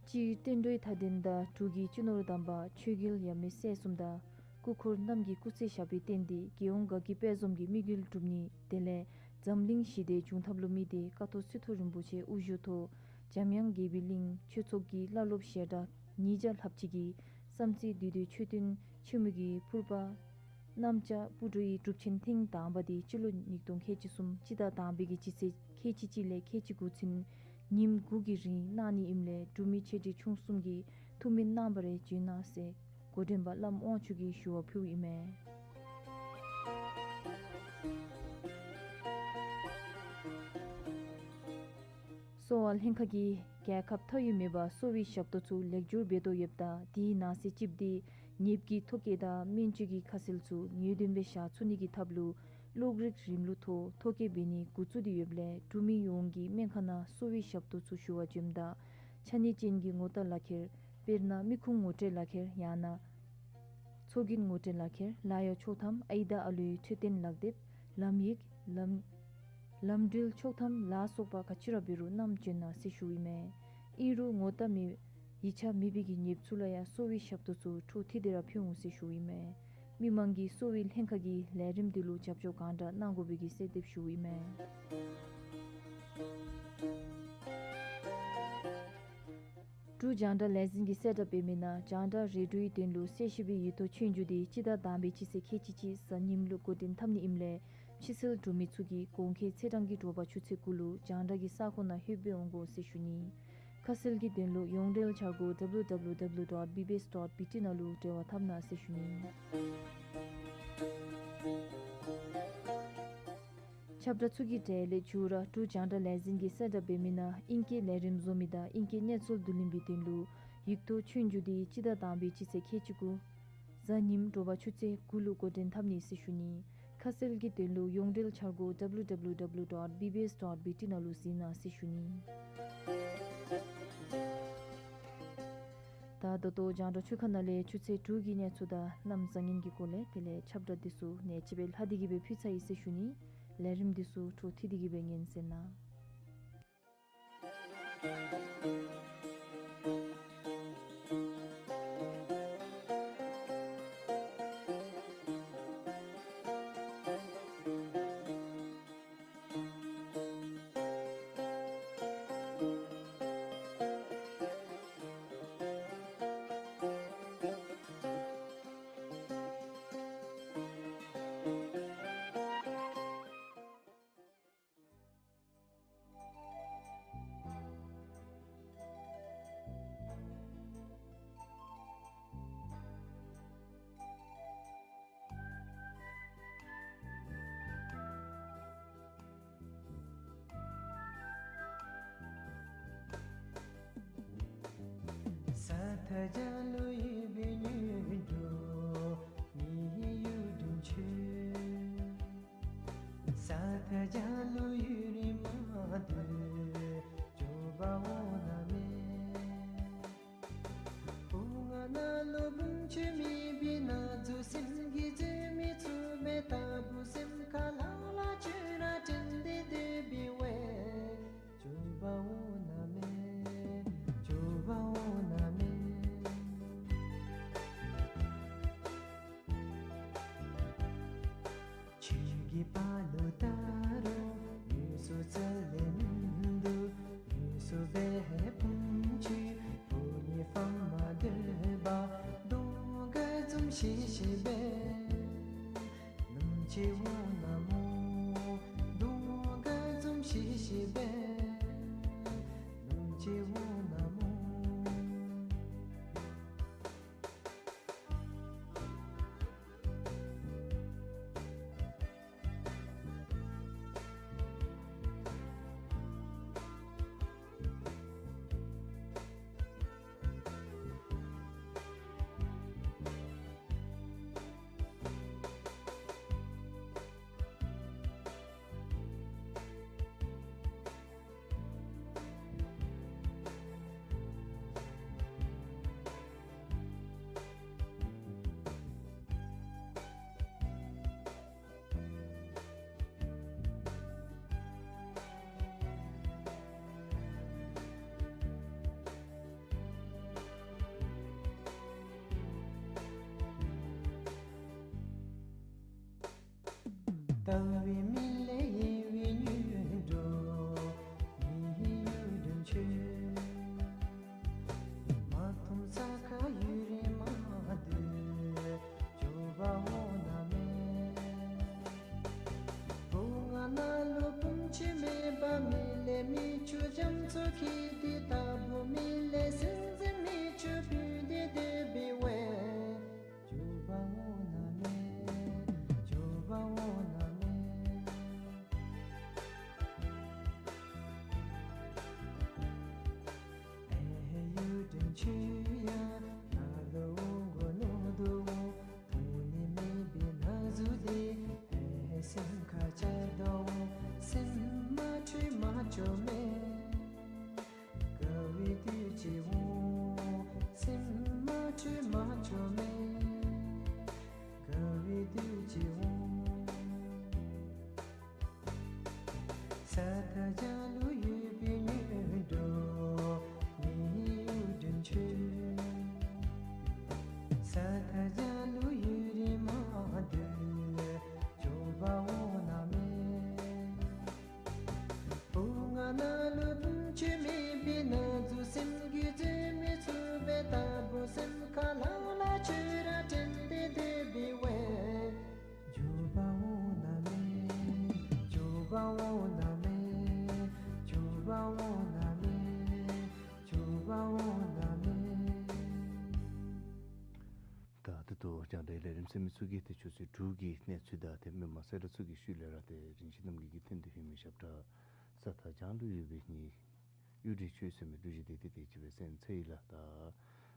སྤྱིར་བསྟན་འགྲོའི་མཐའ་རྟེན་དང་འབྲུག་གི་སྤྱི་ནོར་དམ་པ་ཆོས་རྒྱལ་ཡབ་མེས་སྲས་གསུམ་དང་སྐུ་འཁོར་རྣམས་ཀྱི་སྐུ་ཚེ་ཞབས་པད་བརྟན་ཏེ་རྒྱལ་ཡོངས་དགའ་སྐྱིད་དཔལ་འཛོམས་ཀྱི་དམིགས་ཡུལ་འགྲུབ་ནི་དེ་ལས་འཛམ་གླིང་ཞི་བདེ་འབྱུང་ཐབས་ལུ་དམིགས་ཏེ་ཀཿཐོག་སི་ཏུ་རིན་པོ་ཆེ་དབུ་བཞུགས་ཐོག་འཇམ་དབྱངས་དགྱེས་པའི་གླིང་ཆོས་ཚོགས་ཀྱི་བླ་སློབ་ཞལ་གྲངས་ཉིས་བརྒྱ་ལྷགཔ་ཅིག་གིས་བསམ་རྩེ་བདུད་འདུལ་མཆོད་རྟེན་ཆེན་མོ་གི་ཕུར་པ་གནམ་ལྕགས་སྤུ་གྲི་ཡི་སྒྲུབ་ཆེན་ཐེངས་དང་པ་དེ་སྤྱི་ལོ་ཉིས་སྟོང་ཁལ་གཅིག་གསུམ་སྤྱི་ཟླ་དང་པའི་གི་སྤྱི་ཚེས་ཁལ་གཅིག་གཅིག་ལས་ཁལ་གཅིག་དགུ་ཚུན་ཉིནམ་དགུ་གི་རིང་གནང་ནི་ཨིནམ་ལས་འབྲུག་མི་ཆེ་འབྲིང་ཆུང་གསུམ་གྱིས་ཐུགས་སྨོན་གནང་བར་བྱོན་གནང་ཟེར་འགོ་འདྲེན་པ་བླམ་དབང་ཕྱུག་གིས་ཞུ་བ་ཕུལཝ་ཨིན་མས། གསོ་བ་ལྷན་ཁག་གིས་རྒྱལ་ཁབ་མཐའ་དབུས་མེད་པར་གསོ་བའི་ཞབས་ཏོག་ཚུ་ལེགས་འགྱུར་འབད་དོ་ཡོདཔ་ད་དེའི་ནང་གསེས་གཅིགཔོ་དེ་ནདཔ་གི་ཐོ་བཀོད་དང་སྨན་བཅོས་ཀྱི་ཁ་གསལ་ཚུ་ངེས་བདེན་སྦེ་བཞག་ཚུགས་ནི་གི་ཐབས་ལུ་གློག་རིག་རིམ་ལུགས་ཐོག་ཐོ་བཀོད་འབད་ནི་འགོ་བཙུགས་ཏེ་ཡོདཔ་ལས་འབྲུག་མི་ཡོངས་ཀྱིས་སྨན་ཁང་ནང་གསོ་བའི་ཞབས་ཏོག་ཚུ་ཞུ་བར་འབྱོནམ་ད་ཆ་གནས་ཅན་གྱི་ངོ་རྟགས་ལག་ཁྱེར་དཔེར་ན་མི་ཁུངས་ངོ་སྤྲོད་ལག་ཁྱེར་ཡང་ན་ཚོགས་རྒྱན་ངོ་སྤྲོད་ལག་ཁྱེར་ལཱ་གཡོག་ཆོག་ཐམ་ཨའི་དང་ཨ་ལུའི་འཕྲོད་བསྟེན་ལག་དེབ་ལམ་ཡིག་ལམ་ལམ་འགྲུལ་ཆོག་ཐམ་ལ་སོགས་པ་ག་ཅི་ར་འབད་རུང་བསྣམས་བྱོན་གནང་ཟེར་ཞུཝ་ཨིན་མས། ཨིན་རུང་ངོ་རྟགས་མེད་ ཡིག་ཆ་མེད་པའི་གི་ཉེས་པ་ཚུ་ལུ་ཡང་གསོ་བའི་ཞབས་ཏོག་ཚུ་འཕྲོ་མཐུད་དེ་ར་ཕུལ་འོང་ཟེར་ཞུཝ་ཨིན་མས། མི་མང་གིས་གསོ་བའི་ལྷན་ཁག་གི་ལས་རིམ་འདི་ལུ་རྒྱབ་སྐྱོར་གང་དྲག་གནང་དགོ་པའི་གི་གསོལ་འདེབས་ཞུཝ་ཨིན་མས། འབྲུག་རྒྱང་བསྒྲགས་ལས་འཛིན་གྱིས་གསལ་བསྒྲགས་འབད་མི་ནང་རྒྱང་བསྒྲགས་རེ་ཌིའོའི་དོན་ལུ་གསལ་བཤད་པའི་ཡིག་ཐོག་ཆོས་རྒྱུགས་འདི་སྤྱི་ཟླ་དང་པའི་སྤྱི་ཚེས་ཁལ་གཅིག་གཅིག་གཟའ་ཉིམ་ལུ་འགོ་འདྲེན་འཐབ་ནི་ཨིནམ་ལས་ཕྱི་སེལ་འབྲུག་མི་ཚུ་གིས་གོང་འཁོད་ཚེས་གྲངས་ཀྱི་དྲོ་པ་ཆུ་ཚོད་དགུ་ལུ་རྒྱང་བསྒྲགས་ཀྱི་ས་ཁོངས་ནང་ལྷོད་འབད་འོང་དགོ་ཟེར་ཞུ་ནི། ཁ་གསལ་གྱི་དོན་ལུ་ཡོངས་འབྲེལ་འཆར་སྒོ་W W W dot B B S dot B T ནང་ལུ་འབྲེལ་བ་འཐབ་གནང་ཟེར་ཞུ་ནི། ཁྱབ་བསྒྲགས་ཚུ་གི་གྲས་ལས་མཇུག་ར་འབྲུག་རྒྱང་བསྒྲགས་ལས་འཛིན་གྱིས་གསལ་བསྒྲགས་འབད་མི་ནང་ཨིང་སྐད་ལས་རིམ་བཟོ་མི་དང་ཨིང་སྐད་གནས་ཚུལ་བསྡུ་ལེན་པའི་དོན་ལུ་ཡིག་ཐོག་ཆོས་རྒྱུགས་འདི་སྤྱི་ཟླ་དང་པའི་སྤྱི་ཚེས་ཁལ་གཅིག་དགུ་གཟའ་ཉིམ་དྲོ་པ་ཆུ་ཚོད་དགུ་ལུ་འགོ་འདྲེན་འཐབ་ནི་ཟེར་ཞུ་ནི། ཁ་གསལ་གྱི་དོན་ལུ་ཡོངས་འབྲེལ་འཆར་སྒོ་W W W dot B B S dot B T ནང་ལུ་གཟིགས་གནང་ཟེར་ཞུ་ནི། ད་ད་ལྟོ་རྒྱང་བསྒྲགས་ཆུ་ཁ་ནང་ལས་ཆུ་ཚོད་དྲུག་གི་གནས་ཚུལ་དང་གནམ་བཟང་ངན་གྱི་སྐོར་ལས་དེ་ལས་ཁྱབ་བསྒྲགས་འདི་ཚུ་ནེ་ཅིག་སྦེ་ལྷག་སྟེ་གི་སྦེ་ཕུལ་ཚར་ཡི་ཟེར་ཞུ་ནི། ལས་རིམ་འདི་ཚུ་འཕྲོ་མཐུད་དེ་གི་སྦེ་ཉན་གསན་གནང་། ས་མཐའ་རྒྱ་ལུ་ཡོད་པའི་མྱུར་འགྲོ་མི་གཡུ་སྒྲོན་ཁྱོད། ས་མཐའ་རྒྱ་ལུ་ཡུན་རིང་མ་སྡོད་འགྱོ་བར་འོང་གནང་མས། བུ་ང་ནཱ་ལུ་བུམོ་ཁྱོད་མེད་པའི་ན་ཟུག་སེམས་ཀྱིས་བཟོད་མི་ཚུགས་པས། ལྟ་བུ་སེམས་ཁར་ལྷང་ལྷང་ཁྱོད་ར་དྲན་ཏེ་སྡོད་པའི་དབང་འགྱོ་བར་འོང་གནང་མས། འགྱོ་བར་འོང་གནང་མས། ཁྱོད་ཀྱི་པ་ལུ་ད་རུང་ཡུལ་སུ་རྩ་ལས་མིན་འདུག། ཡུལ་སུ་སྦེ་ཧེ་བུམོ་ཁྱོད་བུ་ནི་ཕམ་མ་སྡོད་པར་གདོང་དགའ་འཛུམ་ཤིག་ཤིག་སྦེ། ནམ་ཅིག་འོང་གནང་སྨོ། གདོང་དགའ་འཛུམ་ཤིག་ཤིག་སྦེ། ནམ་ཅིག་འོང་གནང་སྨོ། ལྟ་བའི་མིག་ལས་གཡེང་བའི་མྱུར་འགྲོ་མི་གཡུ་སྒྲོན་ཁྱོད། མ་མཐོང་ས་ཁར་ཡུན་རིང་མ་སྡོད་འགྱོ་བར་འོང་གནང་མས། བུ་ང་ནཱ་ལུ་བུམོ་ཁྱོད་མེད་པར་མི་ལས་མི་ཁྱོད་རྒྱ་མཚོ་འཁྱིལ་ཏེ། ལྟ་བུ་མི་ལས་སེམས་ཅན་མི་ཁྱོད་བུད་དེ་སྡོད་པའི་དབང་འགྱོ་བར་འོང་གནང་མས། འགྱོ་བར་འོང་གནང་མས། ཨེ་ཧེ་གཡུ་སྒྲོན་ཁྱོད་ཡང་ནཱ་ལུ་འོང་དགོ་མནོ་དོ། མཐོང་ནི་མེད་པའི་ན་ཟུག་འདི་ཨེ་ཧེ་སེམས་ཁར་འཆར་དོ། སེམས་མ་འཁྲུལ་མ་འགྱོ་མས། དགའ་བའི་དུས་ཅིག་འོང་། སེམས་མ་འཁྲུལ་མ་འགྱོ་མས། དགའ་བའི་དུས་ཅིག་འོང་། ས་མཐའ་རྒྱ་ལུ་ཡོད་པའི་མྱུར་འགྲོ་མི་གཡུ་སྒྲོན་ཁྱོད། བ་འོང་ན་མེད། བྱུང་བ་འོང་ན་མེད། ད་ད་ལྟོ་རྒྱང་བསྒྲགས་ལས་རིམ་ཟེར་མི་ཚུ་གིས་ཏེ་ཆུ་ཚོད་དྲུག་གི་གནས་ཚུལ་དང་ཏེ་སྨོན་མ་གསལ་བསྒྲགས་ཚུ་གི་ཤུལ་ལས་ར་ཏེ་རིན་ཆེན་རྣམ་རྒྱལ་གྱིས་ཐོན་ཏེ་ཡོད་མི་ཞབས་ཁྲ་ས་ཐག་རྒྱང་ལུ་ཡོད་པའི་ནི་གཡུ་འབྲས་ཆོས་ཟེར་མི་གླུ་གཞས་འདི་ཏེ་དེ་ཅིག་སྦེ་གསན་ཚར་ཡི་ལགས། ད་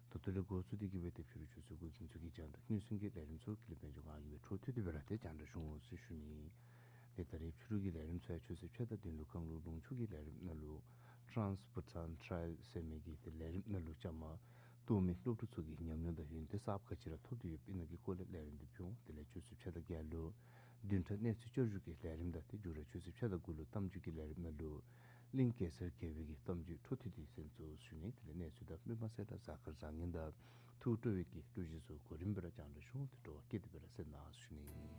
ད་ལྟོ་ལས་འགོ་བཙུགས་ཏེ་གི་སྦེ་ཏེ་ཕྱི་རུ་ཆུ་ཚོད་དགུ་ཚུན་ཚོད་ཀྱི་རྒྱང་བསྒྲགས་སྙན་སེང་གི་ལས་རིམ་ཚུ་གི་ལས་དཔལ་འབྱོར་ངག་གི་སྦེ་འཕྲོ་མཐུད་དེ་སྦེ་ར་ཏེ་རྒྱང་བསྒྲགས་ཞུ་འོང་ཟེར་ཞུ་ནི། ཏེ་ད་རེས་ཕྱི་རུ་གི་ལས་རིམ་ཚུ་ཡང་ཆོས་སྲིད་ཆད་དང་དོན་ལུ་གང་ལུ་ལུང་ཕྱོགས་ཀྱི་ལས་རིམ་ནང་ལུ་Trans Bhutan Trail ཟེར་མི་གི་ཏེ་ལས་རིམ་ནང་ལུ་བཅའ་མར་གཏོགས་མི་སློབ་ཕྲུག་ཚུ་གི་ཉམས་མྱོང་དང་ཡོན་ཏན་གསརཔ་ག་ཅི་ར་ཐོབ་སྟེ་ཡོདཔ་ཨིན་ན་གི་སྐོར་ལས་ལས་རིམ་འདི་ཕུལ་འོང་། དེ་ལས་ཆུ་ཚོད་ཕྱེད་དང་བརྒྱད་ལུ་བདུན་ཕྲག་གནས་ཚུལ་བསྐྱར་ཞུ་གི་ལས་རིམ་དང་ཏེ་མཇུག་ར་ཆུ་ཚོད་ཕྱེད་དང་དགུ་ལུ་གཏམ་རྒྱུད་ཀྱི་ལས་རིམ་ནང་ལུ་གླིང་གེ་སར་རྒྱལ་པོའི་གི་གཏམ་རྒྱུད་འཕྲོ་མཐུད་དེ་གསན་ཚུགས་ཟེར་ཞུ་ནི། དེ་ལས་གནས་ཚུལ་དང་སྨོན་མ་གསལ་བསྒྲགས་གཟའ་སྐར་བཟང་ངན་དང་ཐུགས་སྤྲོ་བའི་གི་གླུ་གཞས་ཚུ་གོ་རིམ་སྦེ་ར་རྒྱང་བསྒྲགས་ཞུ་འོང་། ཏེ་སྤྲོ་བ་བསྐྱེད་དེ་སྦེ་ར་གསན་གནང་ཟེར་ཞུ་ནི།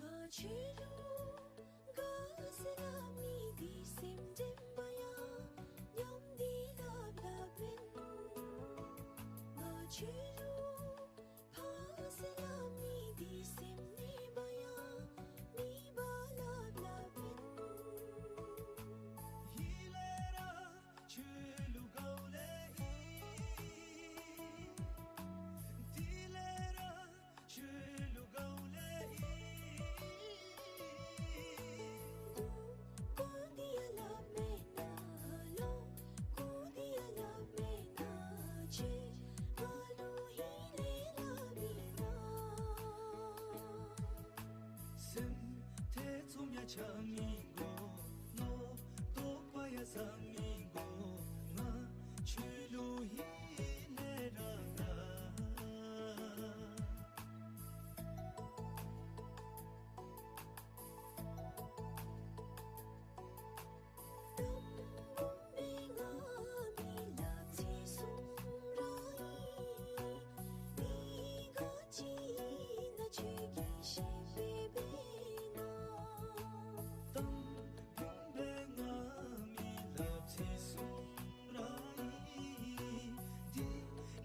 ང་ཁྱོད་ལུ་དགའ་ཟེར་སླབ་མི་འདི་སེམས་དྲན་པ་ཡང་ཉམས་ཏེ་སླབ་སླབ་ཨིན། ང་ཁྱོད་ལུ་ཕངས་ཟེར་སླབ་མི་འདི་སེམས་མེད་པ་ཡང་མེད་པ་སླབ་སླབ་ཨིན། ཧེ་ལས་ར་ཁྱོད་ལུ་དགའཝ་ལས་ཨིན། དེ་ལས་ར་ཁྱོད་ལུ་དགའཝ་ལས་ཨིན། ལོ་དགུ་འདི་ཡང་སླབ་མེན་ན། ལོ་དགུ་འདི་ཡང་སླབ་མེན་ན། ཁྱོད་ང་ལུ་ཧེ་ལས་སླབ་ཨིན་ན། སེམས་ཐེ་ཚོམ་ཡང་ཆགས་མི་དགོ། བློ་དོགས་པ་ཡང་ཟ་མི་དགོ། ང་ཁྱོད་ལུ་ཧེ་ལས་ར་དགའ། གཏམ་སྦོམ་སྦེ་ང་མི་སླབ་ཚིག་གསུམ་ར་ཨིན། འདི་ག་ཅི་ཨིན་ན་ཁྱོད་ཀྱིས་ཤེས་པས་འབད་ན། གཏམ་སྦོམ་སྦེ་ང་མི་སླབ་ཚིག་གསུམ་ར་ཨིན། འདི་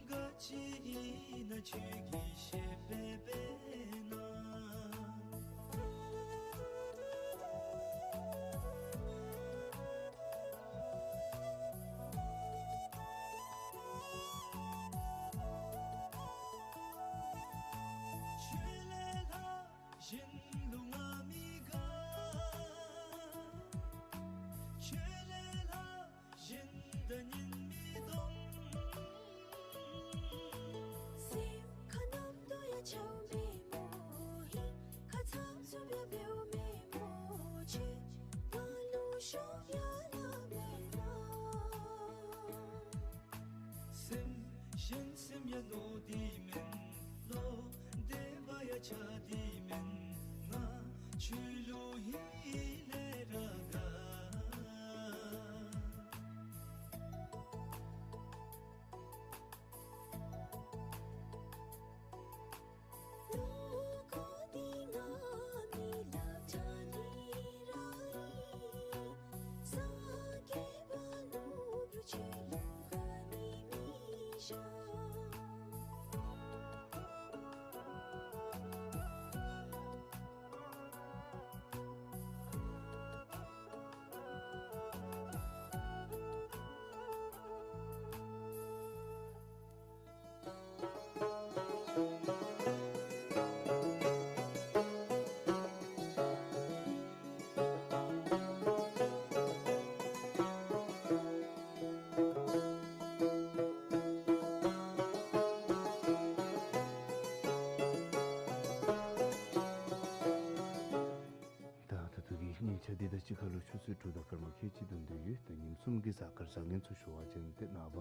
ག་ཅི་ཨིན་ན་ཁྱོད་ཀྱིས་ཤེས་པས་འབད་ན། ཁྱོད་ལས་ལྷག་གཞན་ལུ་ང་མི་དགའ། ཁྱོད་ལས་ལྷག་གཞན་དང་གཉེན་མི་འདོམ། སེམས་ཁར་རྣམ་རྟོག་ཡང་ཆགས་མེན་སྨོ། ཧིང་ཁར་ཚབ་ཚུབ་ཡང་འབདཝ་མེན་སྨོ། ཁྱོད་ང་ལུ་ཤོབ་ཡང་ལང་མེན་ན། སེམས་གཞན་སེམས་ཡང་རྣོ་སྟེ་མེན། བློ་བདེ་བ་ཡང་ཆགས་ཏེ་མེན། ང་ཁྱོད་ལུ་ཧེ་ལས་ར་དགའ། ད་ད་ལྟོ་གི་ཉིན་ཆ་འདི་དང་གཅིག་ཁར་ལུ་ཆུ་ཚོད་དྲུག་དང་སྐར་མ་ཁལ་གཅིག་བདུན་དུ་ཡོད། ད་ཉིནམ་གསུམ་གྱི་གཟའ་སྐར་བཟང་ངན་ཚུ་ཞུ་བ་ཅིན་ཏེ་ནངས་པ་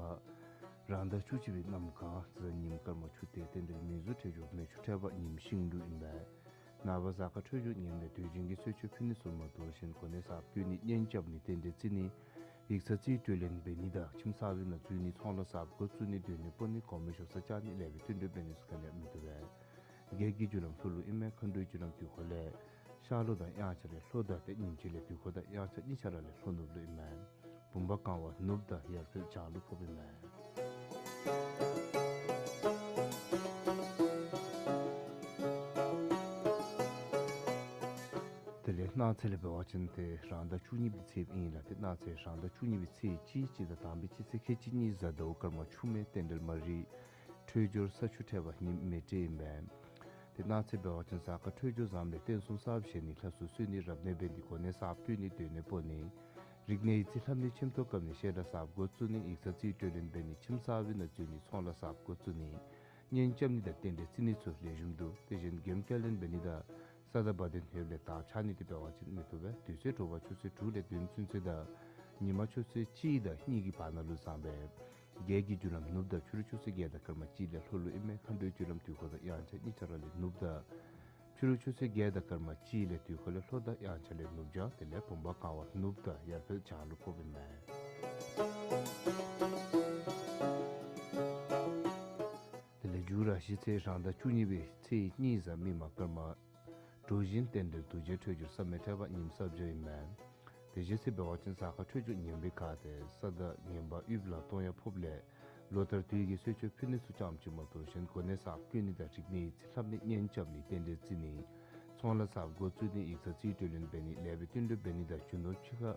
རང་ཟླ་བཅུ་གཅིག་པའི་གནམ་གང་གཟའ་ཉིམ་སྐར་མ་ཆུ་སྟོད་རྟེན་འབྲེལ་མིག་ཆུ་འཕྲད་སྦྱོར་མེ་ཆུ་འཕྲད་པ་ཉིམ་ཤིང་ལུག་ཨིན་པས། ནངས་པ་གཟའ་སྐར་འཕྲོད་སྦྱོར་ངན་ལས་དུས་རྒྱུན་གྱི་གསོལ་མཆོད་ཕུལ་ནི་ཚུ་མ་བཏུབ་ཞིན་གོ་གནས་གསརཔ་བསྐོ་ནི་གཉེན་རྐྱབ་ནི་རྟེན་འབྲེལ་བརྩི་ནི་ཡིག་ཚང་རྩིས་སྤྲོད་ལེན་འབད་ནི་དང་ཁྱིམ་གསར་པའི་ནང་འཛུལ་ནི་ཚོང་ལཱ་གསརཔ་འགོ་བཙུགས་ནི་སྡོད་གནས་སྤོ་ནི་གོང་མའི་ཞབས་སར་བཅར་ནི་ལེགས་པའི་རྟེན་འབྲེལ་འབད་ནི་ཚུ་ག་ནི་ཡང་མི་བཏུབ་པས། རྒྱལ་གྱི་རྒྱུ་ལམ་ལྷོ་ལུ་ཨིན་མས། མཁའ་འགྲོའི་རྒྱུ་ལམ་དུས་འཁོར་ལས་ཤར་ལྷོ་དང་དབྱངས་འཆར་ལས་ལྷོ་དང་ཏེ་ཉིམ་ཕྱེད་ལས་དུས་འཁོར་དང་དབྱངས་འཆར་གཉིས་ཆ་ར་ལས་ལྷོ་ནུབ་ལུ་ཨིན་མས། བུམ་པ་གང་བ་ནུབ་དང་ཡར་འཕེལ་བྱང་ལུ་ཕོགཔ་ཨིན་མས། དེ་ལས་སྣང་ཚད་ལས་འབད་བ་ཅིན་ཏེ་རང་ཟླ་བཅུ་གཉིས་པའི་ཚེས་ཨིན་ལགས། ཏེ་སྣང་ཚད་རང་ཟླ་བཅུ་གཉིས་པའི་ཚེས་གཅིག་གཅིག་དང་དང་པའི་སྤྱི་ཚེས་ཁལ་གཅིག་གཉིས་གཟའ་ཟླཝ་སྐར་མ་ཆུ་སྨད་རྟེན་འབྲེལ་མ་རིག། འཕྲོད་སྦྱོར་ས་ཆུ་འཕྲད་པ་ཉིམ་མེ་སྤྲེལ་ཨིན་པས། ཏེ་སྣང་ཚད་འབད་བ་ཅིན་གཟའ་སྐར་འཕྲོད་སྦྱོར་བཟངམ་ལས་རྟེན་གསུམ་གསརཔ་བཞེངས་ནི། ལྷ་སྲུང་གསོལ་ནི། རབ་གནས་འབད་ནི། གོ་གནས་གསརཔ་བསྐོ་ནི། སྡོད་གནས་སྤོ་ནི། རིག་གནས་ཡིག་རྩིས་ལྷབ་ནི། ཆེམ་ཐོག་བཀབ་ནི། བཤད་གྲྭ་གསརཔ་འགོ་བཙུགས་ནི། ཡིག་ཚང་རྩིས་སྤྲོད་ལེན་འབད་ནི། ཁྱིམ་གསར་པའི་ནང་འཛུལ་ནི། ཚོང་ལཱ་གསརཔ་འགོ་བཙུགས་ནི། གཉེན་རྐྱབ་ནི་དང་རྟེན་འབྲེལ་བརྩི་ནི་ཚུ་ལེགས་ཤོམ་འདུག། དེ་བཞིན་འགེམ་རྐྱབ་ལེན་འབད་ནི་དང་ས་དང་བ་དན་ཧོད་ལས་དར་འཕྱར་ནི་དེ་འབད་བ་ཅིན་མི་བཏུབ་པས། དུས་ཚོད་དྲོ་པ་ཆུ་ཚོད་དྲུག་ལས་བདུན་ཚུན་ཚོད་དང་ཉིན་མ་ཆུ་ཚོད་གཅིག་དང་གཉིས་ཀྱི་བར་ན་ལུ་བཟང་པས། རྒྱལ་གྱི་རྒྱུ་ལམ་ནུབ་དང་ཕྱི་རུ་ཆུ་ཚོད་བརྒྱད་དང་སྐར་མ་གཅིག་ལས་ལྷོ་ལུ་ཨིན་མས། མཁའ་འགྲོའི་རྒྱུ་ལམ་དུས་འཁོར་དང་དབྱངས་འཆར་གཉིས་ཆ་ར་ལས་ནུབ་དང་། ཕྱི་རུ་ཆུ་ཚོད་བརྒྱད་དང་སྐར་མ་གཅིག་ལས་དུས་འཁོར་ལས་ལྷོ་དང་དབྱངས་འཆར་ལས་ནུབ་བྱང་། དེ་ལས་བུམ་པ་གང་བ་ནུབ་དང་ཡར་འཕེལ་བྱང་ལུ་ཕོགཔ་ཨིན་མས། དེ་ལས་མཇུག་ར་གཞི་ཚེས་རང་ཟླ་བཅུ་གཉིས་པའི་ཚེས་གཉིས་གཟའ་མིག་དམར་སྐར་མ་གྲུ་བཞི་རྟེན་འབྲེལ་རྡོ་རྗེ་འཕྲོད་སྦྱོར་ས་སྨད་འཕྲད་པ་ཉིམ་གསརཔ་བྱང་ཨིན་མས། དེ་གཞི་ཚེས་འབད་བ་ཅིན་གཟའ་སྐར་འཕྲོད་སྦྱོར་ངན་པའི་ཁ་ཏེ་ས་དང་ངན་པ་དབུལ་ལ་གཏོང་ཡང་ཕོགཔ་ལས་ལོ་ལྟར་དུས་ཀྱི་གསོལ་མཆོད་ཕུལ་ནི་ཚུ་ཙམ་ཅིག་མ་གཏོགས་གཞན་གོ་གནས་གསརཔ་བསྐོ་ནི་དང་རིག་གནས་ཡིག་རྩིས་ལྷབ་ནི། གཉེན་རྐྱབ་ནི། རྟེན་འབྲེལ་བརྩི་ནི། ཚོང་ལཱ་གསརཔ་འགོ་བཙུགས་ནི། ཡིག་ཚང་རྩིས་སྤྲོད་ལེན་འབད་ནི། ལེགས་པའི་བསྟུན་གྲོས་འབད་ནི་དང་རྒྱུ་ནོར་ཕྱི་ཁར་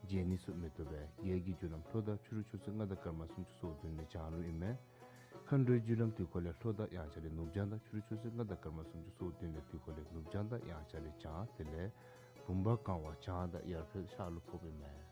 བརྗེ་ནི་ཚུ་མི་བཏུབ་པས། རྒྱལ་གྱི་རྒྱུ་ལམ་ལྷོ་དང་ཕྱི་རུ་ཆུ་ཚོད་ལྔ་དང་སྐར་མ་སུམ་ཅུ་སོ་བདུན་ལས་བྱང་ལུ་ཨིན་མས། མཁའ་འགྲོའི་རྒྱུ་ལམ་དུས་འཁོར་ལས་ལྷོ་དང་དབྱངས་འཆར་ལས་ནུབ་བྱང་དང་ཕྱི་རུ་ཆུ་ཚོད་ལྔ་དང་སྐར་མ་སུམ་ཅུ་སོ་བདུན་ལས་དུས་འཁོར་ལས་ནུབ་བྱང་དང་དབྱངས་འཆར་ལས་བྱང་། དེ་ལས་བུམ་པ་གང་བ་བྱང་དང་ཡར་འཕེལ་ཤར་ལུ་ཕོགཔ་ཨིན་མས།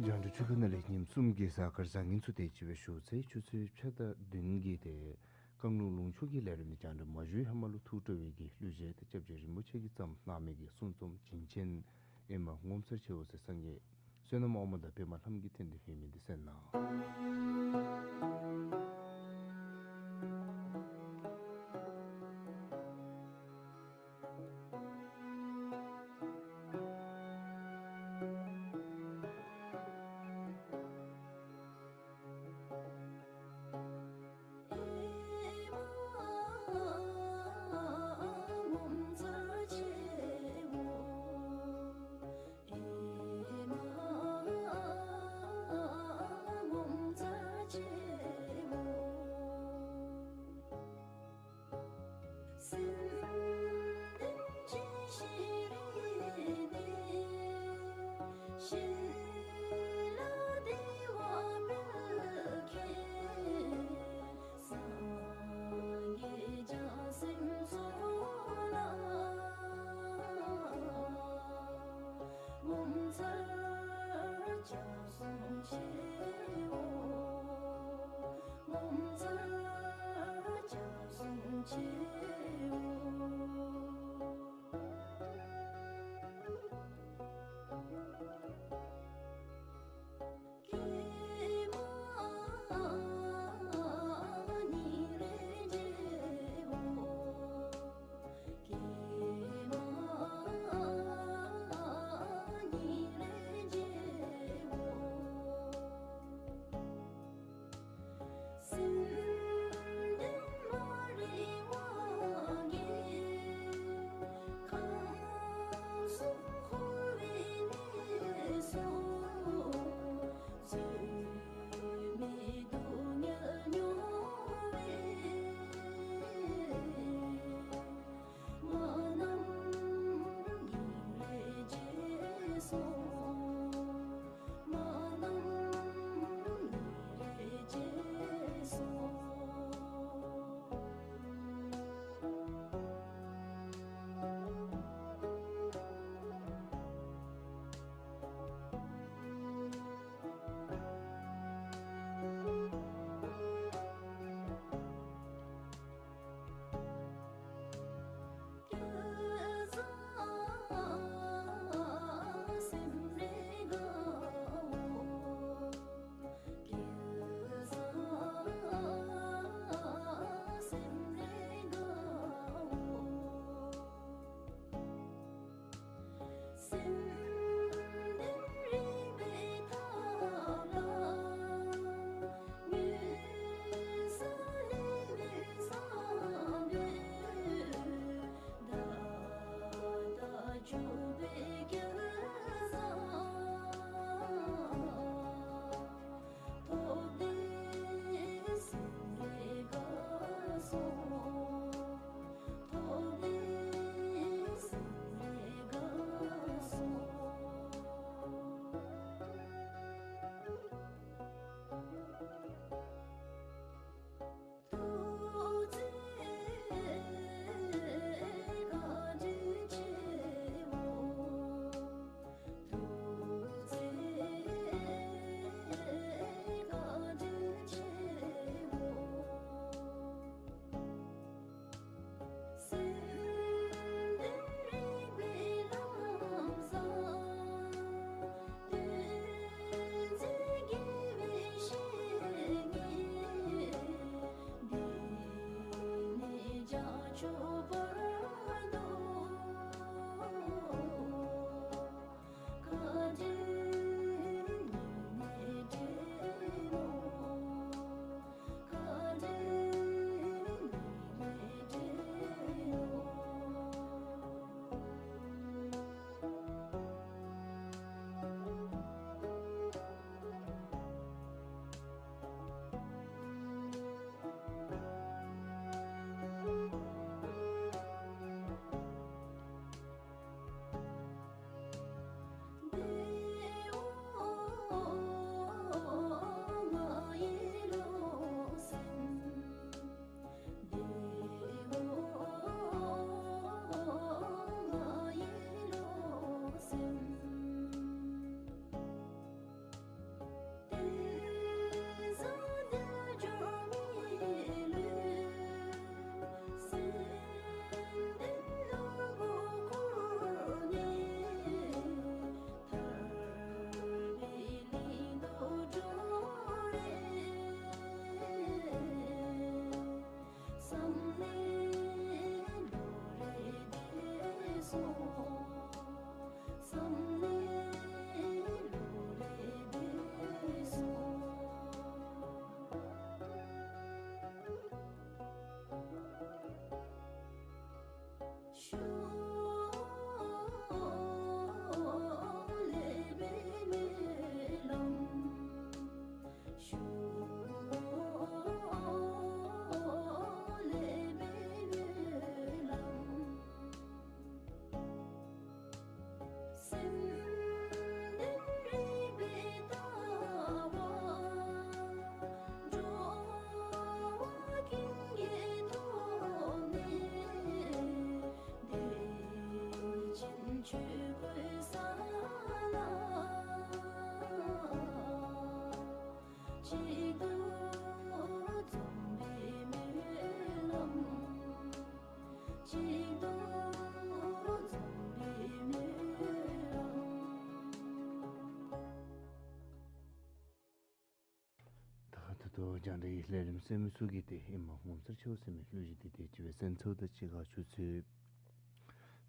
རྒྱང་བསྒྲགས་ཆུ་ཁ་ནང་ལས་ཉིནམ་གསུམ་གྱི་གཟའ་སྐར་བཟང་ངན་ཚུ་དེ་ཅིག་སྦེ་ཞུ་ཚར་ཡི། ཆུ་ཚོད་ཕྱེད་དང་བདུན་གྱི་ཏེ་བཀང་ལུང་ལུང་ཕྱོགས་ཀྱི་ལས་རིམ་ནི་རྒྱང་བསྒྲགས་མ་ཞུ་ཧེ་མ་ལུ་ཐུགས་སྤྲོ་བའི་གི་གླུ་གཞས་ཏེ་སྐྱབས་རྗེ་རིན་པོ་ཆེ་གིས་བརྩམས་གནང་མི་གི་གསུང་རྩོམ་བྱིན་ཆེན་ཨེ་མ་ངོ་མཚར་ཆེའོ་ཟེར་སངས་རྒྱས་བསོད་ནམས་དབང་མོ་དང་པདྨ་ལྷམ་གྱི་འཕྲིན་ལས་ཡོད་མི་འདི་གསན་གནང་། ད་ད་ལྟོ་རྒྱང་བསྒྲགས་ཀྱི་ལས་རིམ་གསན་མི་ཚུ་གིས་ཏེ་ཨིན་མ་ངོ་མཚར་ཆེ་བ་ཟེར་མི་གླུ་གཞས་འདི་ཏེ་སྤྱི་བོའི་སེམས་ཚོར་དང་གཅིག་ཁར་ཆུ་ཚོད་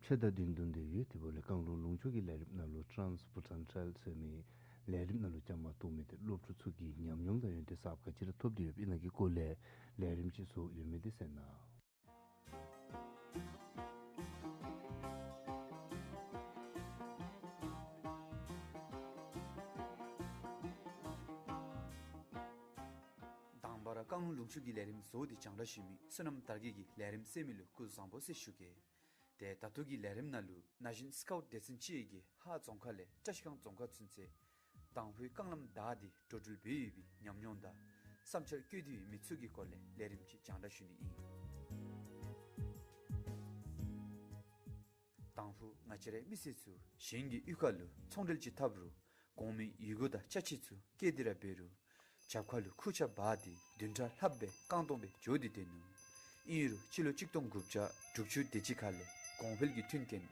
ཕྱེད་དང་བདུན་བརྡུངས་ཏེ་ཡོད། དེ་འབདཝ་ལས་རྐང་ལུག་ལུང་ཕྱོགས་ཀྱི་ལས་རིམ་ནང་ལུ་Trans Bhutan Trail ཟེར་མི་ལས་རིམ་ནང་ལུ་བཅའ་མར་གཏོགས་མི་འདི་སློབ་ཕྲུག་ཚུ་གིས་ཉམས་མྱོང་དང་ཡོན་ཏན་གསརཔ་ག་ཅི་ར་ཐོབ་སྟེ་ཡོདཔ་ཨིན་ན་གི་སྐོར་ལས་ལས་རིམ་ཅིག་བཟོ་ཡོད་མི་འདི་གསན་གནང་། དང་པ་ར་རྐང་ལུག་ལུང་ཕྱོགས་ཀྱི་ལས་རིམ་བཟོ་སྟེ་རྒྱང་བསྒྲགས་ཞུ་མི་བསོད་ནམས་དར་རྒྱས་ཀྱི་ལས་རིམ་གསན་མི་ལུ་སྐུ་གཟུགས་བཟང་པོ་ཟེར་ཞུ་གེ། ཏེ་ད་ལྟོ་གི་ལས་རིམ་ནང་ལུ་ན་གཞོན་སི་ཀའུཊ་སྡེ་ཚན་ཅིག་གིས་ཧཱ་རྫོང་ཁག་ལས་བཀྲ་ཤིས་སྒང་རྫོང་ཁག་ཚུན་ཚོད་དང་ཕུའི་རྐང་ལམ་བདའ་སྟེ་འགྲོ་འགྲུལ་འབད་ཡོད་པའི་ཉམས་མྱོང་དང་བསམ་འཆར་བཀོད་དེ་ཡོད་མི་ཚུ་གི་སྐོར་ལས་ལས་རིམ་ཅིག་རྒྱང་བསྒྲགས་ཞུ་ནི་ཨིན། དང་ཕུ་ང་བཅས་རའི་མི་སེར་ཚུ་གཞན་གྱི་གཡུས་ཁ་ལུ་ཚོང་འབྲེལ་ཅིག་འཐབ་རུང་གོང་མའི་ཡི་གུ་དང་ཅ་ཆས་ཚུ་བསྐྱལ་ཏེ་ར་འབད་རུང་རྒྱབ་ཁ་ལུ་ཁུར་ཆ་འབག་སྟེ་བདུན་ཕྲག་ལྷགཔ་སྦེ་རྐང་སྟོང་སྦེ་འགྱོ་སྟེ་སྡོད་ནུག། ཨིན་རུང་སྤྱི་ལོ་གཅིག་སྟོང་དགུ་བརྒྱ་དྲུག་ཅུ་དེ་ཅིག་ཁ་ལས་གོང་འཕེལ་གྱི་མཐུན་རྐྱེན་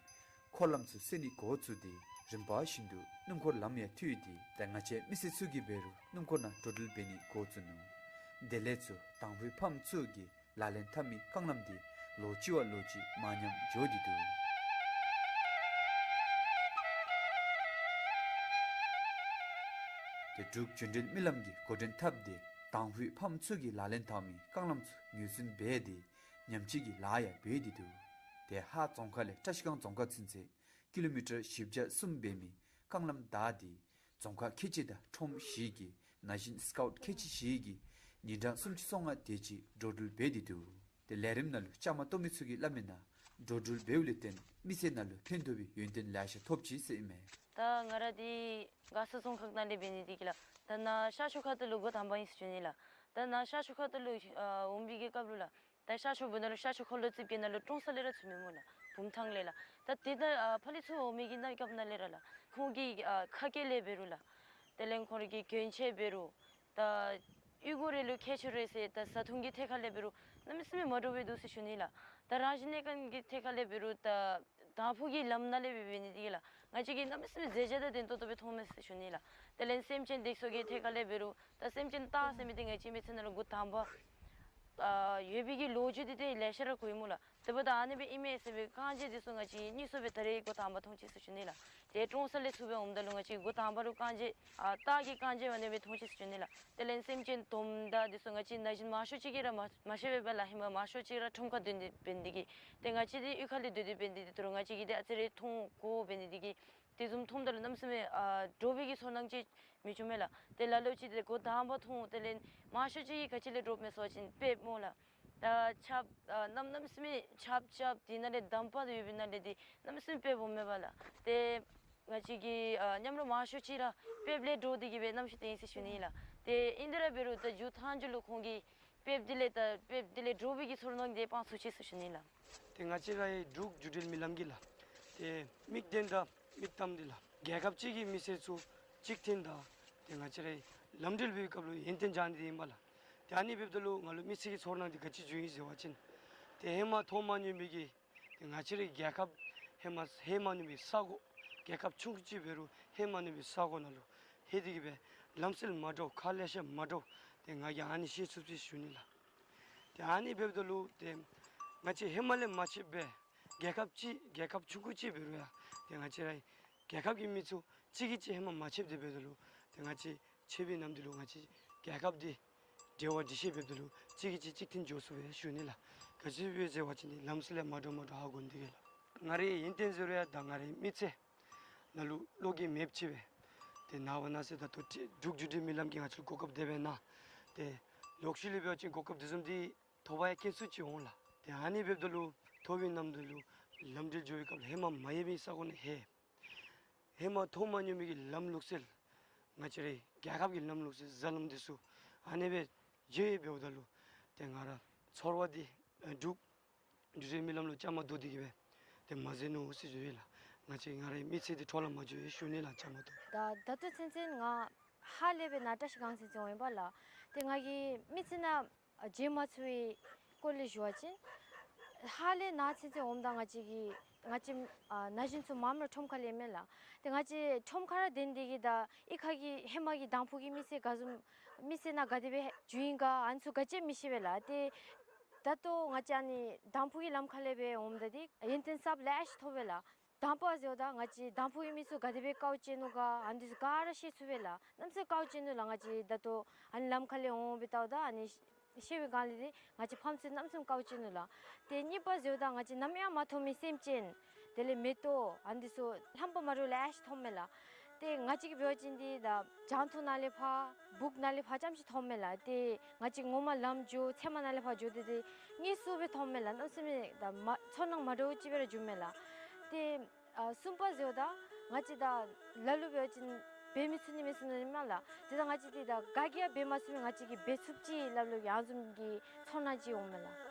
འཁོར་ལམ་ཚུ་སེལ་ནི་འགོ་བཙུགས་ཏེ་རིམ་པ་བཞིན་དུ་སྣུམ་འཁོར་ལམ་ཡང་མཐུད་དེ་ད་ང་བཅས་མི་སེར་ཚུ་གིས་འབད་རུང་སྣུམ་འཁོར་ནང་འགྲོ་འགྲུལ་འབད་ནི་འགོ་བཙུགས་ནུག། དེ་ལས་ཚུར་དང་ཕུའི་ཕམ་ཚུ་གིས་ལག་ལེན་འཐབ་མི་རྐང་ལམ་འདི་ལོ་གཅིག་བ་ལོ་གཅིག་མར་ཉམས་འགྱོ་སྟེ་འདུག། ཏེ་འབྲུག་རྒྱུན་འགྲུལ་མི་ལམ་གྱིས་འགོ་འདྲེན་འཐབ་སྟེ་དང་ཕུའི་ཕམ་ཚུ་གིས་ལག་ལེན་འཐབ་མི་རྐང་ལམ་ཚུ་ངོས་འཛིན་འབད་དེ་ཉམས་བཅོས་ཀྱི་ལཱ་ཡང་འབད་དེ་འདུག། ཏེ་ཧཱ་རྫོང་ཁག་ལས་བཀྲ་ཤིས་སྒང་རྫོང་ཁག་ཚུན་ཚོད་ཀི་ལོ་མི་ཊར་བཞི་བརྒྱ་གསུམ་འབད་མི་རྐང་ལམ་བདའ་སྟེ་རྫོང་ཁག་ཁལ་གཅིག་དང་ཁྲོམ་བཞི་གི་ན་གཞོན་སི་ཀའུཊ་ཁལ་གཅིག་བཞི་གིས་ཉིན་གྲངས་སུམ་ཅུ་སོ་ལྔ་དེ་ཅིག་འགྲོ་འགྲུལ་འབད་དེ་འདུག། ཏེ་ལས་རིམ་ནང་ལུ་བཅའ་མར་གཏོགས་མི་ཚུ་གིས་སླབ་མིའི་ནང་འགྲོ་འགྲུལ་འབདཝ་ལས་བརྟེན་མི་སེར་ནང་ལུ་ཕན་ཐོགས་པའི་ཡོན་ཏན་ལེ་ཤ་ཐོབ་ཅི་ཟེར་ཨིན་མས། ད་ང་ར་འདི་མགར་ས་རྫོང་ཁག་ནང་ལས་འབད་ནི་འདི་གིས་ལགས། ད་ནཱ་ཤར་ཕྱོགས་ཁ་ཐུག་ལུ་སྒོ་དང་པ་ཨིན་ཟེར་ཞུ་ནི་ལགས། ད་ནཱ་ཤར་ཕྱོགས་ཁ་ཐུག་ལུ་ཨ་འོང་བའི་གི་སྐབས་ལུ་ལགས། ད་ཤར་ཕྱོགས་འབདཝ་ད་ལུ་ཤར་ཕྱོགས་འཁོར་ལོ་རྩིབས་བརྒྱད་ནང་ལུ་ཀྲོང་གསར་ལས་ར་ཚུདཔ་མས་སྨོ་ལགས། བུམ་ཐང་ལས་ལགས། ད་དེ་ད་ཨ་ཕར་ལས་ཚུར་འོང་མི་གི་གནས་སྐབས་ནང་ལས་ར་ལགས། ཁོང་གི་ཨ་ཁ་སྐད་ལས་འབད་རུང་ལགས། དེ་ལས་ཁོང་རའི་གི་གྱོན་ཆས་འབད་རུང་། ད་གཡུས་སྒོ་རེ་ལུ་ཁྱད་ཆོས་རེ་ཟེར་ད་བཟའ་འཐུང་གི་ཐད་ཁར་ལས་འབད་རུང་གནམ་མེད་ས་མེད་མ་འདྲཝ་སྦེ་འདུག་ཟེར་ཞུ་ནི་ལགས། ད་རང་བཞིན་གནས་སྟངས་ཀྱི་ཐད་ཁར་ལས་འབད་རུང་ད་དང་ཕུ་གི་ལམ་ནང་ལས་འབད་འབད་ནི་འདི་གིས་ལགས། ང་བཅས་ཀྱིས་གནམ་མེད་ས་མེད་མཛེས་རྒྱན་དང་ལྡན་ཏོག་ཏོ་སྦེ་མཐོངམ་མས་ཟེར་ཞུ་ནི་ལགས། དེ་ལས་སེམས་ཅན་འདི་ཚུ་གི་ཐད་ཁར་ལས་འབད་རུང་ད་སེམས་ཅན་སྟག་ཟེར་མི་འདི་ང་བཅས་མི་ཚེ་ནང་ལུ་འགོ་དང་པ་ཨ་ཡོད་པའི་གི་ལོ་རྒྱུས་འདི་ཏེ་ལེ་ཤ་ར་གོ་ཡི་སྨོ་ལགས། དེ་འབདཝ་ད་ཨ་ནི་སྦེ་ཨིན་མས་ཟེར་བའི་རྐང་རྗེས་འདི་ཚུ་ང་བཅས་དངོས་སུ་སྦེ་ད་རེས་འགོ་དང་པ་མཐོང་ཅི་ཟེར་ཞུ་ནི་ལགས། ཏེ་ཀྲོང་གསར་ལས་ཚུར་སྦེ་འོངམ་ད་ལུ་ང་བཅས་འགོ་དང་པ་ལུ་རྐང་རྗེས་ཨ་སྟག་གི་རྐང་རྗེས་ཨ་ནི་སྦེ་མཐོང་ཅི་ཟེར་ཞུ་ནི་ལགས། དེ་ལས་སེམས་ཅན་དོམ་དང་འདི་ཚུ་ང་བཅས་ན་གཞོན་མང་ཤོས་ཅིག་གིས་ར་མ་མ་ཤེས་པས་ལགས། ཧེ་མ་མང་ཤོས་ཅིག་ར་ཁྲོམ་ཁར་སྡོད་ནི་འབད་ནི་འདི་གིས། ཏེ་ང་བཅས་འདི་གཡུས་ཁ་ལས་སྡོད་སྡོདཔ་འབད་ནི་འདི་གིས་ད་རུང་ང་བཅས་ཀྱིས་འདི་ཨ་ཙི་རེ་མཐོང་གོཝ་འབད་ནི་འདི་གིས། དེ་བཟུམ་མཐོངམ་ད་ལུ་གནམ་མེད་ས་མེད་ཨ་འདྲོག་པའི་གི་ཚོར་སྣང་ཅིག་མི་བྱུང་མས་ལགས། ཏེ་ལ་ལུ་ཅིག་ཏེ་འགོ་དང་པ་མཐོང་། དེ་ལས་མང་ཤོས་ཅིག་གིས་ག་ཅི་ལས་འདྲོགཔ་མས་ཟེར་བ་ཅིན་དཔེ་སྨོ་ལགས། ད་ཆརཔ་ཨ་གནམ་གནམ་མེད་ས་མེད་ཆརཔ་རྐྱབ་དེ་ནང་ལས་འདམ་བག་ཡོད་པའི་ནང་ལས་འདི་གནམ་མེད་ས་མེད་དཔེ་སྦོམ་མས་པ་ལགས། ཏེ་ང་བཅས་ཀྱི་ཨ་མཉམ་རོགས་མང་ཤོས་ཅིག་ར་དཔེ་ལས་འདྲོག་སྟེ་གི་སྦེ་རྣམ་ཤེས་དེ་ཨིན་ཟེར་ཞུ་ནི་ལགས། ཏེ་ཨིན་དེ་ར་འབད་རུང་ད་མཇུག་མཐའ་མཇུག་ལུ་ཁོང་གིས་དཔེ་འདི་ལས་ད་དཔེ་འདི་ལས་འདྲོག་པའི་གི་ཚོར་སྣང་འདི་སྤང་ཚུགས་ཅི་ཟེར་ཞུ་ནི་ལགས། ཏེ་ང་བཅས་རའི་འབྲུག་འགྲུལ་འགྲུལ་མི་ལམ་གྱི་ལགས། ཏེ་དམིགས་དོན་དང་དམིགས་གཏམ་འདི་ལགས། རྒྱལ་ཁབ་ཅིག་གི་མི་སེར་ཚུ་གཅིག་མཐུན་དང་ཏེ་ང་བཅས་རའི་ལམ་འགྲུལ་འབད་བའི་སྐབས་ལུ་ཡོན་ཏན་སྦྱང་ནི་འདི་ཨིན་པས་ལགས། ཏེ་ཨ་ནི་འབདཝ་ད་ལུ་ང་ལུ་མི་ཚེ་གི་ཚོར་སྣང་འདི་ག་ཅི་བྱུང་ཡི་ཟེར་བ་ཅིན་ཏེ་ཧེ་མ་མཐོང་མ་མྱོང་མི་གི་ཏེ་ང་བཅས་རའི་རྒྱལ་ཁབ་ཧེ་མ་ཧེ་མ་མྱོང་བའི་ས་གོ་རྒྱལ་ཁབ་ཆུང་ཀུ་ཅིག་འབད་རུང་ཧེ་མ་མྱོང་བའི་ས་གོ་ནང་ལུ་ལྷོད་དེ་གི་སྦེ་ལམ་སྲོལ་མ་འདྲཝ་ཁ་ལེ་ཤ་མ་འདྲཝ་ཏེ་ང་གིས་ཨ་ནི་ཤེས་ཚུགས་ཅི་ཞུ་ནི་ལགས། ཏེ་ཨ་ནི་འབདཝ་ད་ལུ་ཏེ་ང་བཅས་ཧེ་མ་ལས་མ་ཕྱདཔ་སྦེ་རྒྱལ་ཁབ་ཅིག་རྒྱལ་ཁབ་ཆུང་ཀུ་ཅིག་འབད་རུང་ཡང་ཏེ་ང་བཅས་རའི་རྒྱལ་ཁབ་ཀྱི་མི་ཚུ་གཅིག་གིས་གཅིག་ཧེ་མ་མ་ཕྱདཔ་དེ་འབདཝ་ད་ལུ་ཏེ་ང་བཅས་ཕྱད་པའི་ནམ་དུས་ལུ་ང་བཅས་རྒྱལ་ཁབ་འདི་འབྲེལ་བ་འདི་ཤེས་འབདཝ་ད་ལུ་གཅིག་གིས་གཅིག་གཅིག་མཐུན་འགྱོ་ཚུགས་པས་ཞུ་ནི་ལགས། ག་ཅི་སྦེ་ཟེར་བ་ཅིན་ལམ་སྲོལ་ལས་མ་འདྲཝ་མ་འདྲཝ་ཧ་གོ་ནི་འདི་གིས་ལགས། ང་རའི་ཡོན་ཏན་ཟེར་རུང་ཡང་དང་ང་རའི་མི་ཚེ་ནང་ལུ་བློ་འགྱོད་མེདཔ་ཅིག་སྦེ་ཏེ་ནངས་པ་གནངས་ཚེ་ད་ལྟོ་འབྲུག་འགྲུལ་འགྲུལ་མི་ལམ་གྱིས་ང་བཅས་གོ་སྐབས་དེ་སྦེ་གནང་། ཏེ་ལོག་ཤུལ་ལས་འབད་བ་ཅིན་གོ་སྐབས་དེ་བཟུམ་འདི་ཐོབ་པར་ཡང་དཀོན་སུ་ཅིག་འོང་ལགས། ཏེ་ཨ་ནི་འབདཝ་ད་ལུ་ཐོབ་པའི་ནམ་དུས་ལུ་ལམ་འགྲུལ་འགྱོ་བའི་སྐབས་ལུ་ཧེ་མ་མ་ཡོད་པའི་ས་གོ་ནང་ལྷོད། ཧེ་མ་མཐོང་མ་མྱོང་མི་གི་ལམ་ལུགས་སྲོལ་ང་བཅས་རའི་རྒྱལ་ཁབ་ཀྱི་ལམ་ལུགས་སྲོལ་གཟབ་ལམ་འདི་ཚུ་ཨ་ནི་སྦེ་འགྱོ་ཡི་འབདཝ་ད་ལུ་ཏེ་ང་ར་ཚོར་བ་འདི་ཨ་འབྲུག་འགྲུལ་འགྲུལ་མི་ལམ་ལུ་བཅའ་མར་གཏོགས་ཏེ་གི་སྦེ་ཏེ་མ་ཟད་ནུག་ཟེར་ཞུ་ཡི་ལགས། ང་བཅས་ང་རའི་མི་ཚེ་འདི་འཕྲོ་བརླག་མ་འགྱོ་ཡི་ཞུ་ནི་ལགས་བཅའ་མར་གཏོགས། ད་ད་ལྟོ་ཚུན་ཚོད་ང་ཧཱ་ལས་སྦེ་ནཱ་བཀྲིས་སྒང་ཚུན་ཚོད་འོང་ཡི་པ་ལགས། ཏེ་ང་གི་མི་ཚེ་ནང་ཨ་མཇལ་མ་ཚུགས་པའི་སྐོར་ལས་ཞུ་བ་ཅིན་ཧཱ་ལས་ནཱ་ཚུན་ཚོད་འོངམ་ད་ང་བཅས་ཀྱི་ང་བཅས་ཨ་ན་གཞོན་ཚུ་མངམ་ར་ཁྲོམ་ཁ་ལས་མས་ལགས། ཏེ་ང་བཅས་ཁྲོམ་ཁར་ར་སྡོད་དེ་གི་ད་གཡུས་ཁ་གི་ཧེ་མ་གི་དང་ཕུ་གི་མི་ཚེ་ག་བཟུམ་མི་ཚེ་ནང་ག་དེ་སྦེ་བྱུང་ཡི་ག་ཨ་ནི་ཚུ་ག་ཅི་མི་ཤེས་པས་ལགས། ཏེ་ད་ལྟོ་ང་བཅས་ཨ་ནི་དང་ཕུ་གི་ལམ་ཁ་ལས་སྦེ་འོངམ་ད་འདི་ཡོན་ཏན་གསརཔ་ལེ་ཤ་ཐོབ་པས་ལགས། དང་པ་ཟེརཝ་ད་ང་བཅས་དང་ཕུ་གི་མི་ཚུ་ག་དེ་སྦེ་དཀའཝ་སྤྱད་ནུག་ག་ཨ་ནི་ཚུ་ག་ར་ཤེས་ཚུགས་པས་ལགས། གནམ་མེད་ས་མེད་དཀའཝ་སྤྱད་ནུག་ལགས། ང་བཅས་ད་ལྟོ་ཨ་ནི་ལམ་ཁ་ལས་འོང་སྦེ་བལྟཝ་ད་ཨ་ནི་ཤེས་པའི་སྒང་ལས་འདི་ང་བཅས་ཕམ་ཚུ་གནམ་མེད་ས་མེད་དཀའཝ་སྤྱད་ནུག་ལགས། ཏེ་གཉིས་པ་ཟེརཝ་ད་ང་བཅས་ནམ་ཡང་མ་མཐོང་མི་སེམས་ཅན་དེ་ལས་མེ་ཏོག་ཨ་ནི་ཚུ་རྣམ་པ་མ་འདྲཝ་ལེ་ཤ་མཐོངམ་མས་ལགས། ཏེ་ང་བཅས་ཀྱིས་འབད་བ་ཅིན་འདི་ད་རྒྱང་མཐོང་ནང་ལས་ཕར་སྦུག་ནང་ལས་ཕར་རྐྱངམ་ཅིག་མཐོངམ་མས་ལགས། ཏེ་ང་བཅས་ངོ་མ་ལམ་འགྱོ་ཚལ་མ་ནང་ལས་ཕར་འགྱོ་སྟེ་ཏེ་དངོས་སུ་སྦེ་མཐོངམ་མས་ལགས། གནམ་མེད་ས་མེད་ད་མ་ཚོར་སྣང་མ་འདྲཝ་ཅིག་སྦེ་ར་བྱུངམ་མས་ལགས། ཏེ་ཨ་གསུམ་པ་ཟེརཝ་ད་ང་བཅས་ད་ལ་ལུ་འབད་བ་ཅིན་འབད་མི་ཚུགས་ནི་མས་ཟེར་མནོཝ་མས་ལགས། ཏེ་ད་ང་བཅས་འདི་ད་ག་གིས་ཡང་འབད་མ་ཚུགས་མི་ང་བཅས་ཀྱིས་འབད་ཚུགསཔ་ཅིག་སླབ་ལུ་ཡང་བཟུམ་གྱི་ཚོར་སྣང་ཅིག་འོངམ་མས་ལགས།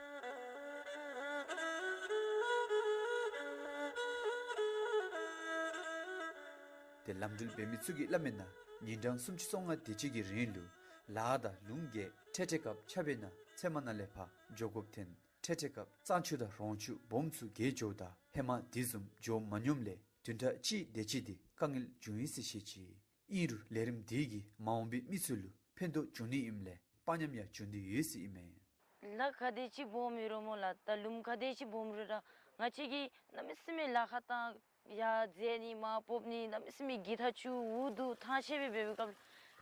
ཏེ་ལམ་འགྲུལ་འབད་མི་ཚུ་གིས་སླབ་མིའི་ནང་ཉིན་གྲངས་སུམ་ཅུ་སོ་ལྔ་དེ་ཅིག་གི་རིང་ལུ་ལ་དང་ལུང་བརྒལ་འཕྲལ་འཕྲལ་སྐབས་ཆརཔ་འབད་ནང་ཚལ་མ་ནང་ལས་ཕར་འགྱོ་དགོཔ་འཐོན། འཕྲལ་འཕྲལ་སྐབས་གཙང་ཆུ་དང་རོང་ཆུ་སྦོམ་ཚུ་བརྒལ་འགྱོཝ་ད་ཧེ་མ་དེ་བཟུམ་འགྱོ་མ་མྱོངམ་ལས་བདུན་ཕྲག་གཅིག་དེ་ཅིག་འདི་དཀའ་ངལ་བྱུང་ཡི་ཟེར་བཤད་ཅི། ཨིན་རུང་ལས་རིམ་འདི་གིས་མ་འོངས་པའི་མི་ཚུ་ལུ་ཕན་ཐོགས་འབྱུང་ནི་ཨིནམ་ལས་དཔའ་ཉམས་ཡང་འབྱུང་སྟེ་ཡོད་ཟེར་ཨིན་མས། ལཱ་ག་དེ་ཅིག་སྦོམ་ཡོད་རུང་སྨོ་ལགས། ད་ལུངམ་ག་དེ་ཅིག་སྦོམ་རུང་ར་ང་བཅས་ཀྱིས་གནམ་མེད་ས་མེད་ལཱ་ཁག་དང་ཡར་འཛེག་ནི་མར་སྤོ་ནི་གནམ་མེད་ས་མེད་གི་ཐག་ཆོད་འུ་སྡུག་ཐང་ཆད་སྦེ་འབད་བའི་སྐབས་ལུ་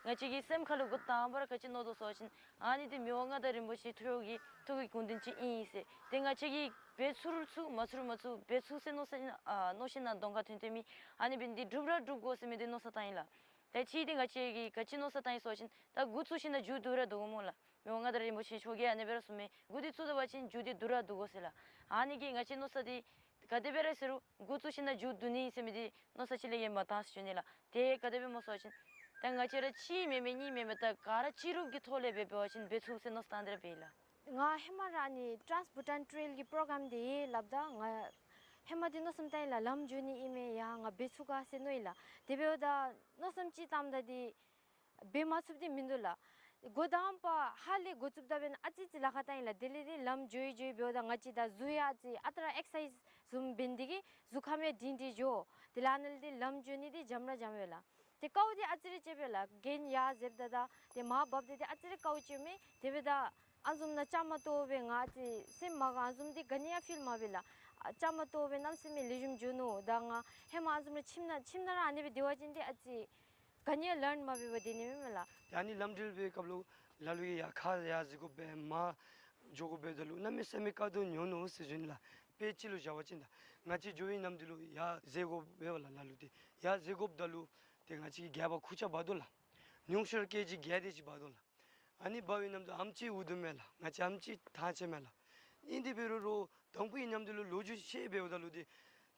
ང་བཅས་ཀྱི་སེམས་ཁ་ལུ་འགོ་དང་པ་ར་ག་ཅི་མནོ་དོ་ཟེར་བ་ཅིན་ཨ་ནི་འདི་མི་དབང་མངའ་བདག་རིན་པོ་ཆེ་མཆོག་གི་ཐུགས་ཀྱི་དགོངས་དོན་ཅིག་ཨིན་ཟེར། ཏེ་ང་བཅས་ཀྱིས་འབད་ཚུགས་རུང་ཚུགས་མ་ཚུགས་རུང་མ་ཚུགས་འབད་ཚུགས་ཟེར་མནོ་ས་ཨ་མནོ་ཤེས་ནང་གདོང་ཁར་ཐོན་ཐོན་མི་ཨ་ནི་འབད་ནི་འདི་འགྲུབ་ར་འགྲུབ་དགོ་ཟེར་མི་འདི་མནོ་བསམ་བཏང་ཡི་ལགས། ད་ཅི་འདི་ང་བཅས་ཀྱིས་ག་ཅི་མནོ་བསམ་བཏང་ཡི་ཟེར་བ་ཅིན་ད་འགོ་བཙུགས་ཞིནམ་ལས་མཇུག་བསྡུ་ར་བསྡུ་དགོ་སྨོ་ལགས། མི་དབང་མངའ་བདག་རིན་པོ་ཆེ་མཆོག་གིས་ཨ་ནི་སྦེ་ར་གསུངས་མས། འགོ་འདི་བཙུགས་ད་པ་ཅིན་མཇུག་འདི་བསྡུ་ར་བསྡུ་དགོ་ཟེར་ལགས། ཨ་ནི་གིས་ང་བཅས་མནོ་བསམ་འདི་ག་དེ་སྦེ་ར་ཟེར་རུང་འགོ་བཙུགས་ཞིནམ་ལས་མཇུག་བསྡུ་ནི་ཟེར་མི་འདི་མནོ་བསམ་ཅིག་ལས་ཡང་མ་བཏང་ཟེར་ཞུ་ནི་ལགས། དེ་ག་དེ་སྦེ་སྨོ་ཟེར་བ་ཅིན་ད་ང་བཅས་ར་གཅིག་མེན་མེན་གཉིས་མེན་མེན་ད་ག་ར་གཅིག་རུབ་ཀྱི་ཐོག་ལས་འབད་འབད་བ་ཅིན་འབད་ཚུགས་ཟེར་མནོ་བསམ་བཏང་སྟེ་ར་འབད་ཡི་ལགས། ང་ཧེ་མ་ར་ཨ་ནི་Trans Bhutan Trail གི་པོ་རོ་གརམ་འདི་ཡོད་སླབ་ད་ང་ཧེ་མ་འདི་མནོ་བསམ་བཏང་ཡི་ལགས། ལམ་འགྱོ་ནི་ཨིན་མས། ཡ་ང་འབད་ཚུགས་ག་ཟེར་མནོ་ཡི་ལགས། དེ་འབདཝ་ད་མནོ་བསམ་ཅིག་བཏངམ་ད་འདི་འབད་མ་ཚུགསཔ་འདི་མིན་འདུག་ལགས། འགོ་དང་པ་ཧ་ལས་འགོ་བཙུགསཔ་ད་འབདན་ཨ་ཙི་ཙི་ལཱ་ཁག་བཏང་ཡི་ལགས། དེ་ལས་འདི་ལམ་འགྱོ་ཡི་འགྱོ་ཡི་འབདཝ་ད་ང་བཅས་ད་གཟུགས་ཡང་ཨ་ཙི་ཨ་རྟག་ར་ཨེག་སར་སའིཛ་བཟུམ་འབད་ནི་དེ་གིས་གཟུགས་ཁམས་ཡང་སྒྲིང་སྒྲིང་འགྱོ། དེ་ལས་ཨ་ནཱ་ལས་འདི་ལམ་འགྱོ་ནི་འདི་འཇམ་ར་འཇམ་ཡོད་ལགས། ཏེ་དཀའཝ་འདི་ཨ་ཙི་རེ་སྤྱད་པས་ལགས། གྱེན་ཡར་འཛེགཔ་ད་དང་ཏེ་མར་འབབ་སྟེ་ཏེ་ཨ་ཙི་རེ་དཀའཝ་སྤྱད་མས། དེ་འབདཝ་ད་ཨ་ནི་བཟུམ་ནང་བཅའ་མར་གཏོགས་སྦེ་ང་ཨ་ཙི་སེམས་མ་དགའ། ཨ་ནི་བཟུམ་འདི་ག་ནི་ཡང་ཕིལ་མ་འབད་ལགས། ཨ་བཅའ་མར་གཏོགས་སྦེ་གནམ་མེད་ས་མེད་ལེགས་ཤོམ་འགྱོ་ནུག། ད་ང་ཧེ་མ་ཨ་ནི་བཟུམ་ར་ཁྱིམ་ནང་ཁྱིམ་ནང་ར་ཨ་ནི་སྦེ་སྡོད་པ་ཅིན་ཏེ་ཨ་ཙི་ག་ནི་ཡང་ལཱརན་མ་འབད་བར་སྡོད་ནི་མས་མས་ལགས། ཏེ་ཨ་ནི་ལམ་འགྲུལ་འབད་བའི་སྐབས་ལུ་ལ་ལུ་གིས་ཡར་ཁ་ཡར་འཛེག་དགོཔ་སྦེ་མར་འགྱོ་དགོཔ་སྦེ་ད་ལུ་གནམ་མེད་ས་མེད་དཀའ་སྡུག་མྱོང་ནུག་ཟེར་ཞུ་ནི་ལགས། དཔེ་ཅིག་ལུ་བཞག་པ་ཅིན་ད་ང་བཅས་འགྱོ་བའི་གནམ་དུས་ལུ་ཡར་འཛེག་དགོཔ་སྦེ་བ་ལགས། ལ་ལུ་འདི་ཡར་འཛེག་དགོཔ་ད་ལུ་ཏེ་ང་བཅས་ཀྱི་སྒལ་པར་ཁུར་ཆ་འབག་དོ་ལགས། ཉུང་ཤོས་ར་ཀེ་ཇི་བརྒྱད་དེ་ཅིག་འབག་དོ་ལགས། ཨ་ནི་འབག་པའི་གནམ་དུས་ཨམ་ཅིག་འུ་སྡུག་མས་ལགས། ང་བཅས་ཨམ་ཅིག་ཐང་ཆད་མས་ལགས། ཨིན་དེ་འབད་རུང་རོགས་དང་པའི་གནམ་དུས་ལུ་ལོ་རྒྱུས་ཅིག་འབདཝ་ད་ལུ་ཏེ་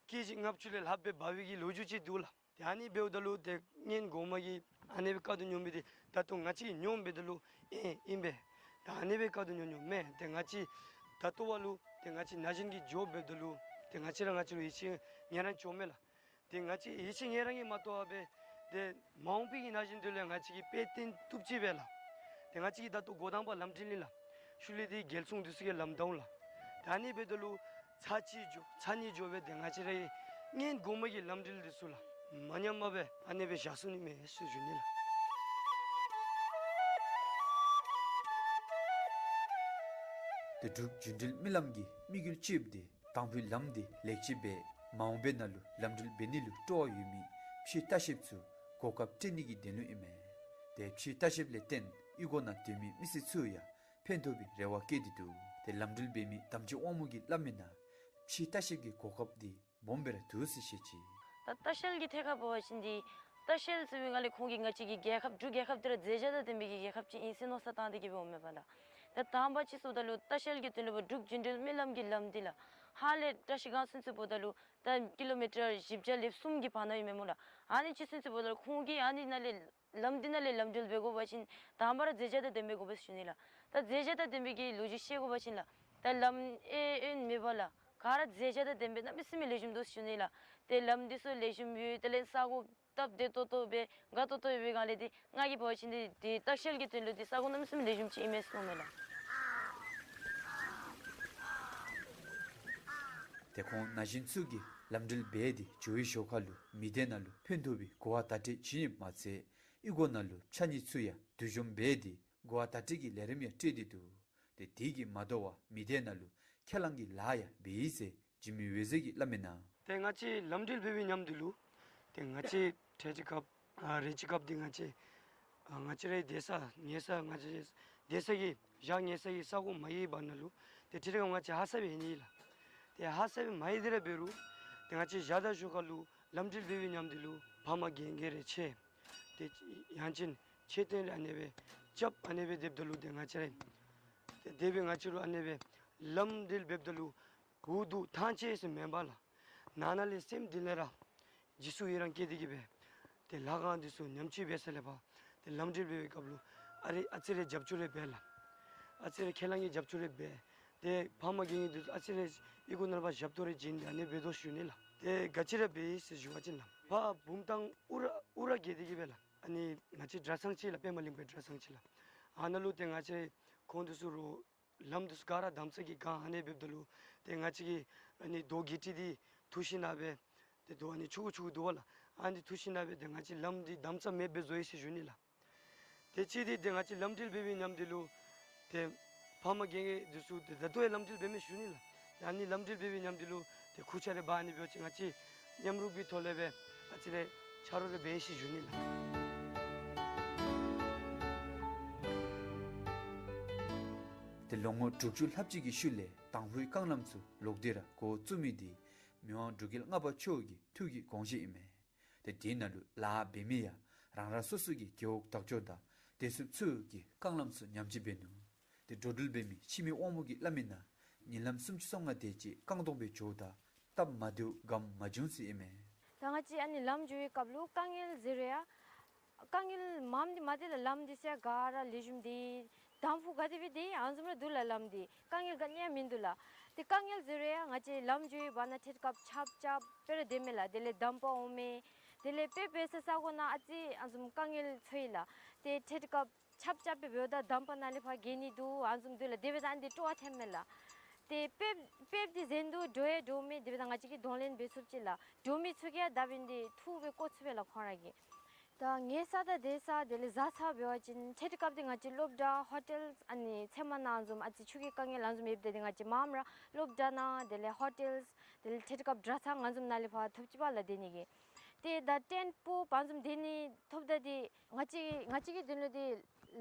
ཀེ་ཇི་ལྔ་བཅུ་ལས་ལྷགཔ་སྦེ་འབག་པའི་གི་ལོ་རྒྱུས་ཅིག་འདུག་ལགས། ཏེ་ཨ་ནི་འབདཝ་ད་ལུ་ཏེ་སྔོན་གོང་མ་གིས་ཨ་ནི་སྦེ་དཀའ་སྡུག་མྱོང་མི་འདི་ད་ལྟོ་ང་བཅས་མྱོང་འབདཝ་ད་ལུ་ཨེ་ཨིན་པས། ད་ཨ་ནི་སྦེ་དཀའ་སྡུག་མྱོང་མྱོང་མས། ཏེ་ང་བཅས་ད་ལྟོ་བ་ལུ་ཏེ་ང་བཅས་ན་གཞོན་གྱི་འགྱོ་འབདཝ་ད་ལུ་ཏེ་ང་བཅས་ར་ང་བཅས་ལུ་ཡིད་ཆེས་ངལ་རངས་བྱུངམ་མས་ལགས། ཏེ་ང་བཅས་ཡིད་ཆེས་ངལ་རངས་གིས་མ་གཏོགས་པར་སྦེ་ཏེ་མ་འོངས་པའི་གི་ན་གཞོན་འདི་ལུ་ཡང་ང་བཅས་ཀྱིས་དཔེ་སྟོན་བཏུབ་ཅི་པས་ལགས། ཏེ་ང་བཅས་ཀྱིས་ད་ལྟོ་འགོ་དང་པ་ལམ་འགྲུལ་ཨིན་ལགས། ཤུལ་ལས་འདི་རྒྱལ་སྲུང་འདི་ཚུ་གིས་ལམ་བདའ་འོང་ལགས། ཏེ་ཨ་ནི་འབདཝ་ད་ལུ་ཚར་གཅིག་འགྱོ་ཚར་གཉིས་འགྱོ་སྦེ་ཏེ་ང་བཅས་རའི་སྔོན་གོང་མ་གི་ལམ་འགྲུལ་འདི་ཚུ་ལགས་མ་ཉམས་པར་སྦེ་ཨ་ནི་སྦེ་བཞག་ཚུགས་ནི་མས་ཟེར་ཞུ་ནི་ལགས། ཏེ་འབྲུག་རྒྱུན་འགྲུལ་མི་ལམ་གྱི་དམིགས་ཡུལ་གཙོ་བོ་འདི་དང་ཕུའི་ལམ་འདི་ལེགས་བཅོས་འབད་མ་འོངས་པའི་ནང་ལུ་ལམ་འགྲུལ་འབད་ནི་ལུ་སྤྲོ་བ་ཡོད་མི་ཕྱིའི་ལྟ་བཤལཔ་ཚུ་གོ་སྐབས་སྤྲོད་ནི་གི་དོན་ལུ་ཨིན་མས། ཏེ་ཕྱིའི་ལྟ་བཤལཔ་ལས་བརྟེན་གཡུས་སྒོ་ནང་སྡོད་མི་མི་སེར་ཚུ་ཡང་ཕན་ཐོགས་པའི་རེ་བ་བསྐྱེད་དེ་འདུག། ཏེ་ལམ་འགྲུལ་འབད་མི་དམ་ཆོས་དབང་མོ་གིས་སླབ་མིའི་ནང་ཕྱིའི་ལྟ་བཤལཔ་གི་གོ་སྐབས་འདི་སྦོམ་སྦེ་ར་འདུག་ཟེར་བཤད་ཅི། ད་ལྟ་བཤལ་གྱི་ཐད་ཁར་འབད་བ་ཅིན་འདི་ལྟ་བཤལ་ཟེར་བའི་སྒང་ལས་ཁོང་གིས་ང་བཅས་ཀྱི་རྒྱལ་ཁབ་འབྲུག་རྒྱལ་ཁབ་འདི་ར་མཛེས་ཆ་དང་ལྡན་པའི་གི་རྒྱལ་ཁབ་ཅིག་ཨིན་ཟེར་མནོ་བསམ་བཏང་སྟེ་གི་འབདཝ་མས་པ་ལགས། ད་དང་པ་ཅིག་ཟེརཝ་ད་ལུ་ལྟ་བཤལ་གྱི་དོན་ལུ་འབད་འབྲུག་རྒྱུན་འགྲུལ་མི་ལམ་གྱི་ལམ་འདི་ལགས་ཧ་ལས་བཀྲ་ཤིས་སྒང་ཚུན་ཚོད་འབདཝ་ད་ལུ་ད་ཀི་ལོ་མི་ཊར་བཞི་བརྒྱ་ལེབ་གསུམ་གྱི་བར་ན་ཨིན་མས་སྨོ་ལགས། ཨ་ནི་ཅིག་ཚུན་ཚོད་འབདཝ་ད་ལུ་ཁོང་གིས་ཨ་ནི་ནང་ལས་ལམ་འདི་ནང་ལས་ལམ་འགྲུལ་འབད་དགོ་པ་ཅིན་དང་པ་ར་མཛེས་ཆ་དང་ལྡན་པ་དགོ་པས་ཟེར་ཞུ་ནི་ལགས། ད་མཛེས་ཆ་དང་ལྡན་པའི་གི་ལོ་རྒྱུས་བཤད་དགོ་པ་ཅིན་ལགས་ད་ལམ་ཨེ་ཨེ་མེད་པ་ལགས། ག་ར་མཛེས་ཆ་དང་ལྡན་པའི་གནམ་མེད་ས་མེད་ལེགས་ཤོམ་འདུག་ཟེར་ཞུ་ནི་ལགས། ཏེ་ལམ་འདི་ཚུ་ལེགས་ཤོམ་ཡོད། དེ་ལས་ས་གོ་སྟབས་བདེ་ཏོག་ཏོ་སྦེ་དགའ་ཏོག་ཏོ་ཡོད་པའི་སྒང་ལས་འདི་ང་གིས་འབད་བ་ཅིན་འདི་འདི་ལྟ་བཤལ་གྱི་དོན་ལུ་འདི་ས་གོ་གནམ་མེད་ས་མེད་ལེགས་ཤོམ་ཅིག་ཨིན་མས་ཟེར་མནོཝ་མས་ལགས། ཏེ་ཁོང་ན་གཞོན་ཚུ་གིས་ལམ་འགྲུལ་འབད་དེ་འགྱོ་བའི་ཞོར་ཁ་ལུ་མི་སྡེ་ནང་ལུ་ཕན་ཐོགས་པའི་གོ་བ་བརྡ་སྤྲོད་བྱིན་ཡོདཔ་མ་ཚད་གཡུས་སྒོ་ནང་ལུ་ཕྱགས་སྙིགས་ཚུ་ཡང་བསྡུ་སྦྱོང་འབད་དེ་གོ་བ་བརྡ་སྤྲོད་ཀྱི་ལས་རིམ་ཡང་སྤྲོད་དེ་འདུག། ཏེ་དེ་གིས་མ་དོ་བར་མི་སྡེ་ནང་ལུ་ཁས་བླངས་ཀྱི་ལཱ་ཡང་འབད་ཡི་ཟེར་འཇིགས་མེད་འོད་ཟེར་གྱིས་སླབ་མིའི་ནང་། ཏེ་ང་བཅས་ལམ་འགྲུལ་འབད་བའི་མཉམ་དུ་ལུ་ཏེ་ང་བཅས་ཐེངས་ཅིག་སྐབས་ཨ་རེ་ཅིག་སྐབས་འདི་ང་བཅས་ཨ་ང་བཅས་རའི་སྡོད་ས་ཉལ་ས་ང་བཅས་སྡོད་ས་གི་བཞག་ཉལ་ས་གི་ས་གོ་མ་ཡལ་བར་ན་ལུ་ཏེ་ཐེངས་ཅིག་སྐབས་ང་བཅས་ཧ་སག་སྦེ་ཡལ་ནི་ལགས། ཏེ་ཧ་སག་སྦེ་མ་ཡལ་ཏེ་ར་འབད་རུང་ཏེ་ང་བཅས་བཞག་ད་ཞོར་ཁ་ལུ་ལམ་འགྲུལ་འབད་བའི་མཉམ་དུ་ལུ་ཕམ་རྒན་རྒས་རེ་ཆེ་ཏེ་ཡང་ཅིན་ཆེ་སྟོན་རེ་ཨ་ནི་སྦེ་རྐྱབ་ཨ་ནི་སྦེ་སྡོདཔ་ད་ལུ་ཏེ་ང་བཅས་ར་ཏེ་དེ་སྦེ་ང་བཅས་ར་ཨ་ནི་སྦེ་ལམ་འགྲུལ་འབདཝ་ད་ལུ་འུ་སྡུག་ཐང་ཆད་ཟེར་མེན་པར་ལགས། ནང་ན་ལས་སེམས་གཏིང་ལས་ར་རྗེས་སུ་ཡི་རང་སྐྱེས་ཏེ་གི་སྦེ་ཏེ་ལྷ་ཁང་འདི་ཚུ་ཉམས་བཅོས་འབད་ས་ལས་ཕར་ཏེ་ལམ་འགྲུལ་འབད་བའི་སྐབས་ལུ་ཨ་རེ་ཨ་ཙི་རེ་རྒྱབ་སྐྱོར་རེ་འབད་ལགས། ཨ་ཙི་རེ་ཁས་བླངས་ཀྱི་རྒྱབ་སྐྱོར་རེ་འབད། ཏེ་ཕམ་རྒན་རྒས་འདི་ཚུ་ཨ་ཙི་རེ་གཡུས་སྒོ་ནང་ལས་ཕར་ཞབས་ཏོག་རེ་བྱིན་ཏེ་ཨ་ནི་འབད་དོ་ཞུ་ནི་ལགས། ཏེ་ག་ཅི་ར་འབད་ཡི་ཟེར་ཞུ་བ་ཅིན་ལགས་ཕར་བུམ་ཐང་ཨུ་ར་ཨུ་ར་བརྒལ་ཏེ་གི་སྦེ་ལགས། ཨ་ནི་ང་བཅས་གྲྭ་ཚང་ཅིག་ལགས། པདྨ་གླིང་པའི་གྲྭ་ཚང་ཅིག་ལགས། ཨ་ནཱ་ལུ་ཏེ་ང་བཅས་ཁོང་འདི་ཚུ་རུང་ལམ་འདི་ཚུ་ག་ར་དམ་བཙའ་གིས་གང་། ཨ་ནི་འབདཝ་ད་ལུ་ཏེ་ང་བཅས་ཀྱིས་ཨ་ནི་རྡོ་གི་ཊི་འདི་འཐུ་ཞིནམ་ལས་ཏེ་རྡོ་ཨ་ནི་ཆུང་ཀུ་ཆུང་ཀུ་འདུག་པ་ལགས། ཨ་ནི་འཐུ་ཞིནམ་ལས་ཏེ་ང་བཅས་ལམ་འདི་དམ་བཙའ་མེདཔ་སྦེ་བཟོ་ཡི་ཟེར་ཞུ་ནི་ལགས། ཏེ་ཅིག་འདི་ཏེ་ང་བཅས་ལམ་འགྲུལ་འབད་བའི་མཉམ་དུ་ལུ་ཏེ་ཕམ་རྒན་རྒས་འདི་ཚུ་ཏེ་ད་ལྟོ་ཡང་ལམ་འགྲུལ་འབད་མས་ཞུ་ནི་ལགས། ཏེ་ཨ་ནི་ལམ་འགྲུལ་འབད་བའི་མཉམ་དུ་ལུ་ཏེ་ཁུར་ཆ་རེ་འབག་ཨ་ནི་འབད་བ་ཅིན་ང་བཅས་མཉམ་རུབ་ཀྱི་ཐོག་ལས་སྦེ་ཨ་ཙི་རེ་ཆ་རོགས་རེ་འབད་ཡི་ཟེར་ཞུ་ནི་ལགས། ཏེ་ལོ་ངོ་དྲུག་ཅུ་ལྷགཔ་ཅིག་གི་ཤུལ་ལས་དང་ཕུའི་རྐང་ལམ་ཚུ་ལོག་སྟེ་ར་འགོ་བཙུགས་མི་འདི་མི་དབང་འབྲུག་རྒྱལ་ལྔ་པ་མཆོག་གི་ཐུགས་ཀྱི་དགོངས་བཞེད་ཨིན་མས། ཏེ་དེ་ནང་ལུ་ལཱ་འབད་མི་ཡང་ རང་རང་སོ་སོ་གི་རྒེད་འོག་བདག་སྐྱོང་དང་བདེ་སྲུངཔ་ཚུ་གིས་རྐང་ལམ་ཚུ་ཉམས་བཅོས་འབད་ནུག། ཏེ་འགྲོ་འགྲུལ་འབད་མི་ཕྱི་མི་དབང་མོ་གིས་སླབ་མི་ནང་ཉིན་ལམ་སུམ་ཅུ་སོ་ལྔ་དེ་ཅིག་རྐང་སྟོང་སྦེ་འགྱོཝ་ད་སྟབས་མ་བདེཝ་ག་མ་བྱུང་ཟེར་ཨིན་མས། ད་ང་བཅས་ཨ་ནི་ལམ་འགྱོ་བའི་སྐབས་ལུ་དཀའ་ངལ་ཟེར་རུང་ཡང་དཀའ་ངལ་མངམ་འདི་མ་སྟེར་ལགས། ལམ་འདི་ཚུ་ག་ར་ལེགས་ཤོམ་སྟེ་དང་ཕུ་ག་དེ་སྦེ་སྡོད་ཨ་ནི་བཟུམ་ར་འདུག་ལགས། ལམ་འདི་དཀའ་ངལ་ག་ནི་ཡང་མིན་འདུག་ལགས། ཏེ་དཀའ་ངལ་ཟེར་རུང་ཡང་ང་བཅས་ལམ་འགྱོ་བའི་བར་ན་ཐད་ཀར་ཆརཔ་རྐྱབ་སྦེ་ར་སྡོད་མས་ལགས། དེ་ལས་དམ་པ་འོང་མས། དེ་ལས་དཔེ་འབད་ས་ས་གོ་ནང་ཨ་ཙི་ཨ་ནི་བཟུམ་དཀའ་ངལ་ཚོར་ཡི་ལགས། ཏེ་ཐད་ཀར་ཆརཔ་རྐྱབ་སྦེ་འབདཝ་ད་དམ་པ་ནཱ་ལས་ཕར་འགྱོ་ནི་འདུག་ཨ་ནི་བཟུམ་འདུག་ལགས། དེ་འབདཝ་ད་ཨ་ནི་འདི་སྤྲོ་བ་ཐོན་མས་ལགས། ཏེ་དཔེ་དཔེ་འདི་གཟན་འདུག་འགྲོ་ཡང་འགྲོ་མས། དེ་འབདཝ་ད་ང་བཅས་ཀྱིས་གདོང་ལེན་འབད་ཚུགསཔ་ཅིག་ལགས། འགྲོ་མི་ཚུ་གིས་ཡང་ད་འབདན་འདི་འཐུ་སྦེ་བཀོ་ཚུགས་པས་ལགས་ཁོང་ར་གིས། ད་ངལ་ས་དང་སྡོད་ས་དེ་ལས་བཟའ་ཚང་འབད་བ་ཅིན་ཐད་ཀར་འདི་ང་བཅས་སློབ་གྲྭ་ཧོ་ཊེལ་ཨ་ནི་ཚལ་མ་ནང་ཨ་ནི་བཟུམ་ཨ་ཙི་ཆུ་གི་དཀའ་ངལ་ཨ་ནི་བཟུམ་ཡོདཔ་ད་འདི་ང་བཅས་མངམ་ར་སློབ་གྲྭ་ནང་དེ་ལས་ཧོ་ཊེལ་དེ་ལས་ཐད་ཀར་གྲྭ་ཚང་ཨ་ནི་བཟུམ་ནང་ལས་ཕར་ཐོབ་ཅི་པས་ལགས་སྡོད་ནི་གི། ཏེ་ད་ཊེནཊ་སྤོགཔ་ཨ་ནི་བཟུམ་སྡོད་ནི་ཐོབ་ད་འདི་ང་བཅས་ང་བཅས་ཀྱི་དོན་ལུ་འདི་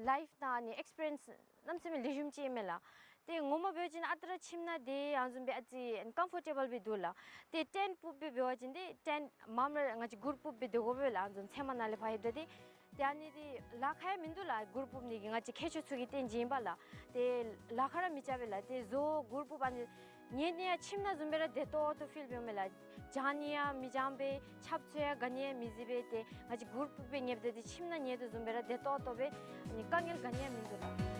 ལའིཕ་ནང་ཨ་ནི་ཨེགསི་པི་རི་ཡེནསི་གནམ་མེད་ས་མེད་ལེགས་ཤོམ་ཅིག་ཨིན་མས་ལགས། ཏེ་ངོ་མ་འབད་བ་ཅིན་ཨ་རྟག་ར་ཁྱིམ་ནང་སྡོད་ཨ་ནི་བཟུམ་སྦེ་ཨ་ཙི་ཀམ་ཕོར་ཊེ་བཱལ་སྦེ་འདུག་ལགས། ཏེ་ཊེནཊ་སྤོག་སྦེ་འབད་བ་ཅིན་འདི་ཊེནཊ་མངམ་ར་ང་བཅས་གུར་སྤོག་སྦེ་སྡོད་དགོ་པས་ལགས། ཨ་ནི་བཟུམ་ཚལ་མ་ནང་ལས་ཕར་ལྷོདཔ་ད་འདི། ཏེ་ཨ་ནི་འདི་ལཱ་ཁག་ཡང་མིན་འདུག་ལགས། གུར་སྤོག་ནི་གི་ང་བཅས་མཁས་མཆོག་ཚུ་གི་རྟེན་གཞི་ཨིན་པས་ལགས། ཏེ་ལཱ་ཁག་ར་མི་རྐྱབ་པས་ལགས། ཏེ་བཟོ་གུར་སྤོག་ཨ་ནི་ཉལ་ནི་ཡང་ཁྱིམ་ནང་བཟུམ་སྦེ་ར་བདེ་ཏོག་ཏོ་ཕིལ་འབདཝ་མས་ལགས། བྱང་ནི་ཡང་མི་བྱང་པས། ཆརཔ་ཚུ་ཡང་ག་ནི་ཡང་མི་བཟི་བས། ཏེ་ང་བཅས་གུར་སྤོག་སྦེ་ཉལཝ་ད་འདི་ཁྱིམ་ནང་ཉལ་དོ་བཟུམ་སྦེ་ར་བདེ་ཏོག་ཏོ་སྦེ་ཨ་ནི་དཀའ་ངལ་ག་ནི་ཡང་མིན་འདུག་ལགས།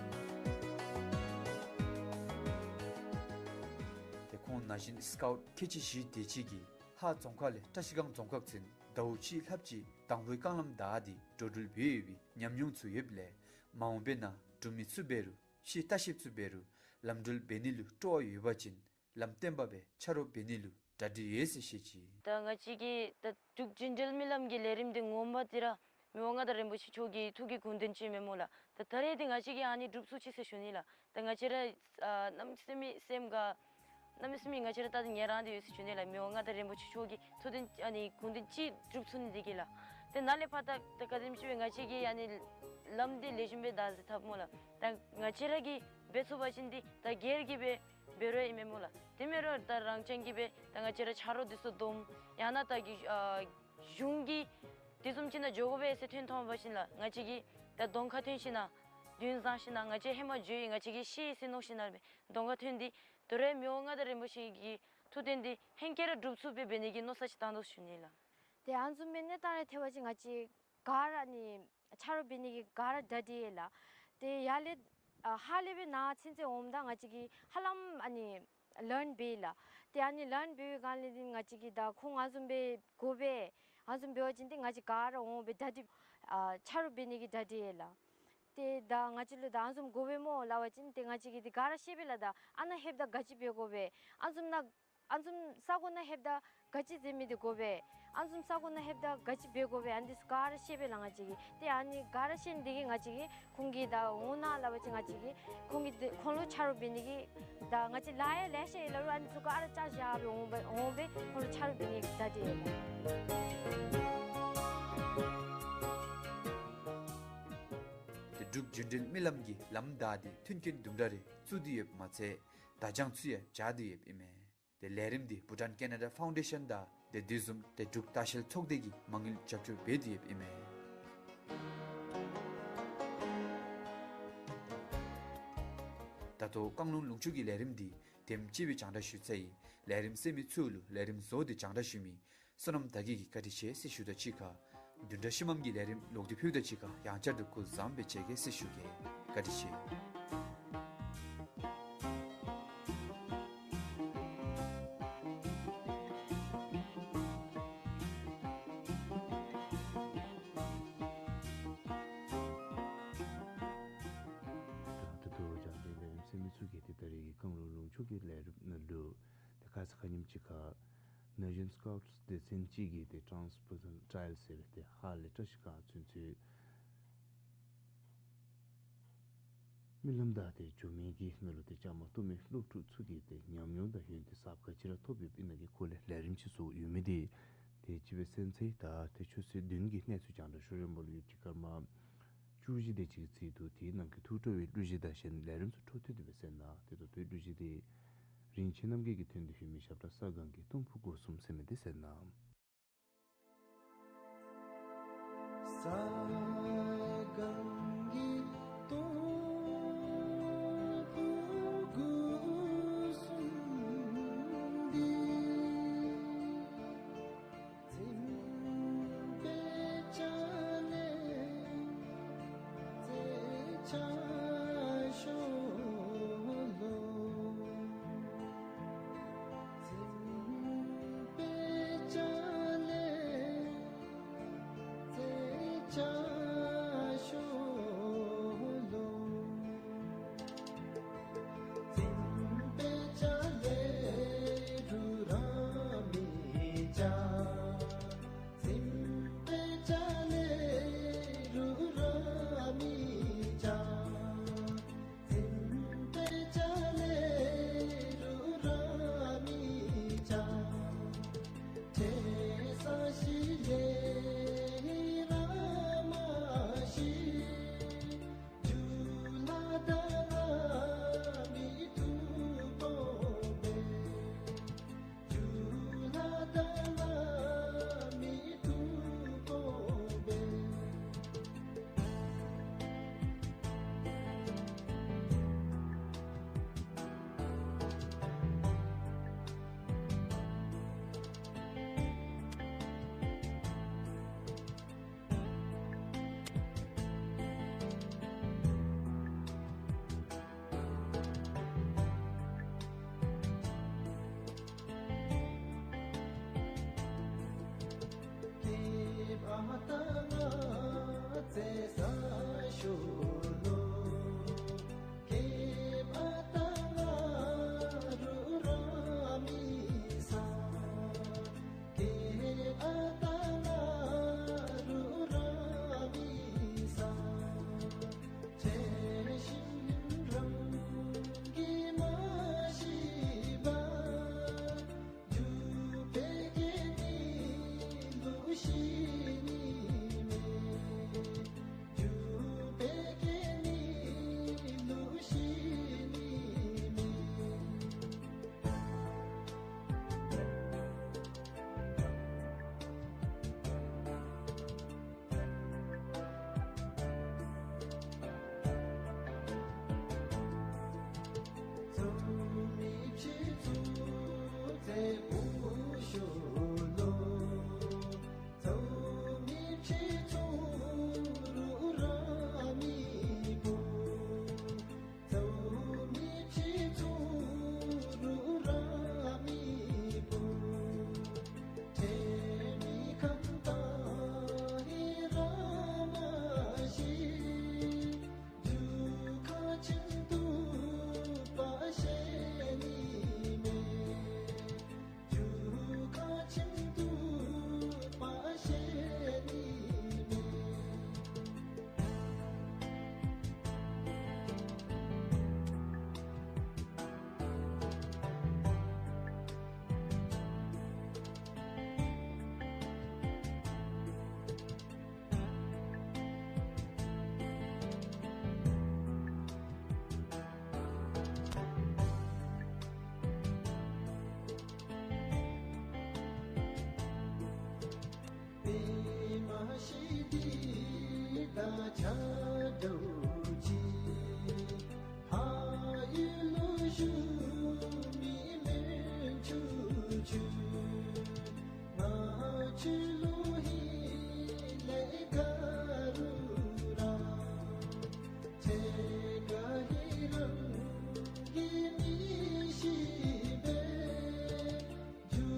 ཏེ་ཁོང་ན་གཞོན་སི་ཀའུཊ་ཁལ་གཅིག་བཞི་དེ་ཅིག་གིས་ཧཱ་རྫོང་ཁག་ལས་བཀྲ་ཤིས་སྒང་རྫོང་ཁག་ཚུན་ཟླཝ་གཅིག་ལྷགཔ་ཅིག་དང་ཕུའི་རྐང་ལམ་བདའ་སྟེ་འགྲོ་འགྲུལ་འབད་ཡོད་པའི་ཉམས་མྱོང་ཚུ་ཡོདཔ་ལས་མ་འོངས་པའི་ནང་འབྲུག་མི་ཚུ་འབད་རུང་ཕྱི་ལྟ་བཤལཔ་ཚུ་འབད་རུང་ལམ་འགྲུལ་འབད་ནི་ལུ་སྤྲོ་བ་ཡོད་པ་ཅིན་ལམ་སྟོན་པ་སྦེ་ཆ་རོགས་འབད་ནི་ལུ་གྲ་སྒྲིག་ཡོད་ཟེར་བཤད་ཅི། ད་ང་བཅས་ཀྱི་ད་འབྲུག་རྒྱུན་འགྲུལ་མི་ལམ་གྱི་ལས་རིམ་འདི་ངོ་མ་འདི་ར་མི་དབང་མངའ་བདག་རིན་པོ་ཆེ་མཆོག་གི་ཐུགས་ཀྱི་དགོངས་དོན་ཅིག་མས་སྨོ་ལགས། ད་ད་རེས་འདི་ང་བཅས་ཀྱིས་ཨ་ནི་འགྲུབ་ཚུགས་ཅི་ཟེར་ཞུ་ནི་ལགས། ད་ང་བཅས་ར་ཨ་གནམ་མེད་ས་མེད་སེམས་དགའ། གནམ་མེད་ས་མེད་ང་བཅས་ར་ད་འདི་ངལ་རངས་ཏེ་ཡོད་ཟེར་ཞུ་ནི་ལགས། མི་དབང་མངའ་བདག་རིན་པོ་ཆེ་མཆོག་གི་ཐུགས་དོན་ཨ་ནི་དགོངས་དོན་ཅིག་འགྲུབ་ཚུགས་ནི་འདི་གིས་ལགས། ཏེ་ནཱ་ལས་ཕར་ད་ད་ག་དེམ་ཅིག་སྦེ་ང་བཅས་ཀྱིས་ཨ་ནི་ལམ་འདི་ལེགས་ཤོམ་སྦེ་བདའ་ཟེར་འཐབ་སྨོ་ལགས། ད་ང་བཅས་ར་གིས་འབད་ཚུགས་པ་ཅིན་འདི་ད་སྒེར་གྱིས་སྦེ་འབད་རུང་ཨིན་མས་སྨོ་ལགས། དེ་མེན་རུང་ད་རང་རྐྱང་གིས་སྦེ་ད་ང་བཅས་ར་ཆ་རོགས་འདི་ཚུ་བསྡོམས་ཡང་ན་ད་གི་ཨ་གཞུང་གིས་དེ་བཟུམ་ཅིག་ནང་འགྱོ་དགོ་པས་ཟེར་ཐོན་ཐོན་པ་ཅིན་ལགས། ང་བཅས་ཀྱིས་ད་གདོང་ཁར་ཐོན་ཞིན་ན་དུས་བཟང་ཞིན་ན་ང་བཅས་ཧེ་མ་འགྱོ་ཡི་ང་བཅས་ཀྱིས་ཤེས་ཡི་ཟེར་མནོ་ཞིན་ན་སྦེ་གདོང་ཁར་ཐོན་ཏེ་ད་རེས་མི་དབང་མངའ་བདག་རིན་པོ་ཆེ་གི་ཐུགས་དོན་འདི་ཧེང་སྐལ་ར་འགྲུབ་ཚུགསཔ་སྦེ་འབད་ནི་གི་མནོ་བསམ་ཅིག་བཏང་དོ་ཞུ་ནི་ལགས། ཏེ་ཨ་ནི་བཟུམ་སྦེ་གནས་སྟངས་རེ་ཐལ་བ་ཅིན་ང་བཅས་ག་ར་ཨ་ནི་ཆ་རོགས་འབད་ནི་གི་ག་ར་གྲ་སྒྲིག་ཡོད་ལགས། ཏེ་ཡར་ལས་ཨ་ཧཱ་ལས་སྦེ་ནཱ་ཚུན་ཚོད་འོངམ་ད་ང་བཅས་ཀྱིས་ཧ་ལམ་ཨ་ནི་ལརན་འབད་ཡི་ལགས། ཏེ་ཨ་ནི་ལརན་འབད་བའི་སྒང་ལས་འདི་ང་བཅས་ཀྱིས་ད་ཁོང་ཨ་ནི་བཟུམ་སྦེ་དགོ་པས། ཨ་ནི་བཟུམ་འབད་བ་ཅིན་འདི་ང་བཅས་ག་ར་འོང་སྦེ་གྲ་སྒྲིག་ཨ་ཆ་རོགས་འབད་ནི་གི་གྲ་སྒྲིག་ཡོད་ལགས། ཏེ་ད་ང་བཅས་ལུ་ད་ཨ་ནི་བཟུམ་དགོ་པས་སྨོ་སླབ་པ་ཅིན་ཏེ་ང་བཅས་ཀྱིས་འདི་ག་ར་ཤེས་པས་ལགས། ད་ཨ་ནཱ་ལྷོདཔ་ད་ག་ཅི་འབད་དགོ་པས། ཨ་ནི་བཟུམ་ནང་ཨ་ནི་བཟུམ་ས་གོ་ནང་ལྷོདཔ་ད་ག་ཅི་མཛད་མི་འདི་དགོ་པས། ཨ་ནི་བཟུམ་ས་གོ་ནང་ལྷོདཔ་ད་ག་ཅི་འབད་དགོ་པས། ཨ་ནི་འདི་ཚུ་ག་ར་ཤེས་པས་ལགས་ང་བཅས་ཀྱིས། ཏེ་ཨ་ནི་ག་ར་ཤེས་ནི་འདི་གིས་ང་བཅས་ཀྱིས་ཁོང་གིས་ད་འོང་གནང་སླབ་པ་ཅིན་ང་བཅས་ཀྱིས་ཁོང་གི་འདི་ཁོང་ལུ་ཆ་རོགས་འབད་ནི་གི་ད་ང་བཅས་ལཱ་ཡང་ལེ་ཤ་ཡོད་ལགས། ཨ་ནི་ཚུ་ག་ར་བཅག་བཞག་སྦེ་འོང་སྦེ་འོང་སྦེ་ཁོང་ལུ་ཆ་རོགས་འབད་ནི་གི་གྲ་སྒྲིག་ཡོད་ལགས། ཏེ་འབྲུག་རྒྱུན་འགྲུལ་མི་ལམ་གྱི་ལམ་བདའ་སྟེ་མཐུན་རྐྱེན་དུམ་གྲ་རེ་བཙུགས་ཏེ་ཡོདཔ་མ་ཚད་བརྡ་བྱང་ཚུ་ཡང་སྦྱར་ཏེ་ཡོདཔ་ཨིན་མས། ཏེ་ལས་རིམ་འདི་བྷུ་ཊཱན་ཀེ་ན་ཌ་ཕའུན་ཌེ་ཤཱན་དང་ཏེ་དེ་བཟུམ་ཏེ་འབྲུག་ལྟ་བཤལ་ཚོགས་སྡེ་གིས་མ་དངུལ་རྒྱབ་སྐྱོར་འབད་དེ་ཡོདཔ་ཨིན་མས། ད་ལྟོ་བཀང་ལུང་ལུང་ཕྱོགས་ཀྱི་ལས་རིམ་འདི་དེམ་ཅིག་སྦེ་རྒྱང་བསྒྲགས་ཞུ་ཚར་ཡི། ལས་རིམ་གསན་མི་ཚུ་ལུ་ལས་རིམ་གཟིགས་ཏེ་རྒྱང་བསྒྲགས་ཞུ་མི་བསོད་ནམས་དར་རྒྱས་ཀྱིས་བཀའ་དྲིན་ཆེ་ཟེར་ཞུ་དོ་གཅིག་ཁར་བདུན་ཕྲག་ཤུལ་མམ་གྱི་ལས་རིམ་ལོག་སྟེ་ཕུལཝ་ད་གཅིག་ཁར་ཡང་བསྐྱར་དུ་སྐུ་གཟུགས་བཟང་པོ་སྦེ་མཇལ་གེ་ཟེར་ཞུ་གེ། བཀའ་དྲིན་ཆེ། ད་ལྟོ་རྒྱང་བསྒྲགས་ལས་རིམ་གསན་མི་ཚུ་གིས་ཏེ་ད་རེས་ཀྱི་བཀང་ལུང་ལུང་ཕྱོགས་ཀྱི་ལས་རིམ་ནང་ལུ་ཏེ་ཁ་ཙ་ཁ་ཉིནམ་ཅིག་ཁར་ན་གཞོན་སི་ཀའུཊ་སྡེ་ཚན་ཅིག་གིས་ཏེ་ཊཱནསི་པོར་ཊེ་ཤཱན་ཊ་ར་ཡལ་ཟེར་བའི་ཏེ་ཧཱ་ལས་བཀྲ་ཤིས་སྒང་ཚུན་ཚོད་མི་ལམ་བདའ་སྟེ་འགྱོ་མི་གི་ནང་ལུ་ཏེ་བཅའ་མར་གཏོགས་མི་སློབ་ཕྲུག་ཚུ་གིས་ཏེ་ཉམས་མྱོང་དང་ཡོན་ཏན་གསརཔ་ག་ཅི་ར་ཐོབ་ཡོདཔ་ཨིན་ན་གི་སྐོར་ལས་ལས་རིམ་ཅིག་བཟོ་ཡོད་མི་འདི་ཏེ་ཅིག་སྦེ་གསན་ཚར་ཡི། ད་ཏེ་ཆུ་ཚོད་བདུན་གྱི་གནས་ཚུལ་རྒྱང་བསྒྲགས་ཤུལ་རིམ་པ་ལུ་ཡོད་ཅིག་སྐར་མ་བཅུ་བཞི་དེ་ཅིག་རྩིས་འདུག། དེའི་ནང་གི་ཐུགས་སྤྲོ་བའི་གླུ་གཞས་དང་གཞན་ལས་རིམ་ཚུ་འཕྲོ་མཐུད་དེ་སྦེ་གསན་གནང་། ཏེ་ད་ལྟོའི་གླུ་གཞས་འདི་རིན་ཆེན་རྣམ་རྒྱལ་གྱིས་བཏོན་ཏེ་ཡོད་མི་ཞབས་ཁྲ་ས་སྒང་གི་སྟོང་ཕུ་སྒོ་གསུམ་ཟེར་མི་འདི་གསན་གནང་། ས་གང་གི་སྟོང་ཕུ་དགུ་གསུམ་འདི། འཛིན་པའི་ཆ་ལས་རྩེ་ཆ་ཤོ་ལོ། འཛིན་པའི་ཆ་ལས་རྩེ་ཆ་ཤོ་ལོ། འཛིན་པའི་ཆ་ལས་རུ་ར་མི་ཆ། འཛིན་པའི་ཆ་ལས་རུ་ར་མི་ཆ། འཛིན་པའི་ཆ་ལས་རུ་ར་མི་ཆ། ཁྲེ་ས་ཤི་ལེ་ར་མ་ཤི། ཇུ་ལ་ད་ལ་མི་ཐུ་པོ་བེ། ཇུ་ལ་ད་ལ་མི་ཐུ་པོ་བེ། ཀེ་བ་ཏ་ང་རྩེ་ས་ཤོ་ལོ། ཀེ་བ་ཏ་ང་རུ་ར་མི་ས། ཀེ་བ་ཏ་ང་རུ་ར་མི་ས། ཁྲེ་ཤིང་རང་གི་མ་ཤི་བ། ཇུ་པེ་ཀེ་ནི་ལུ་ཤི་ནི་མེ། ཇུ་པེ་ཀེ་ནི་ལུ་ཤི་ནི་མེ། ཚུ་མི་ཕྱི་ཚུ་ཚེ་བུ་ཤོ་ལོ། ཚུ་མི་ཕྱི་ཚུ་རུ་ར་མི་བུ། ཚུ་མི་ཕྱི་ཚུ་རུ་ར་མི་བུ། ཁྲེ་མི་ཁམ་ཏ་ཧི་ར་མ་ཤི། ཇུ་ཁ་ཆིམ་ཏུ་པ་ཤེ་ནི་མེ། ཇུ་ཁ་ཆིམ་ཏུ་པ་ཤེ་ནི་མེ། པདྨ་ཞི་བདེ་དང་ཕྱག་རྡོར་གྱིས། ཕ་ཡུལ་ལུ་བཞུགས་མི་མན་ཆུ་ཆུ། ང་བཅས་ལུ་ཧི་ལས་ག་རུ་ར། ཚེ་ག་ཧི་རང་གི་མི་ཤི་བེ། ཇུ་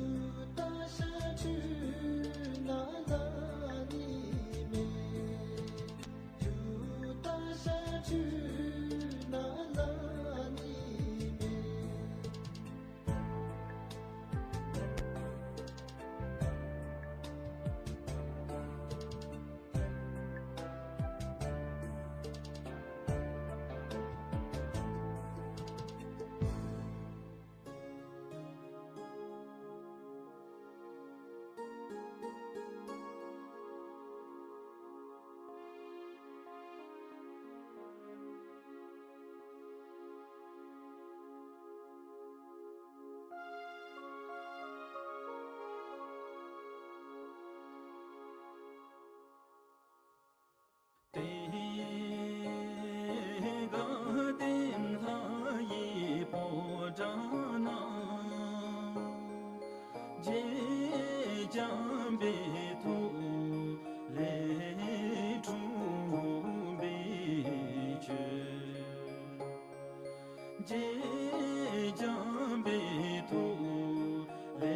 ཏ་ཤ་ཆུ་ན་ལ་ནི་མེ། ཇུ་ རྗེ་འཇམ་པའི་ཐུགས་ལས་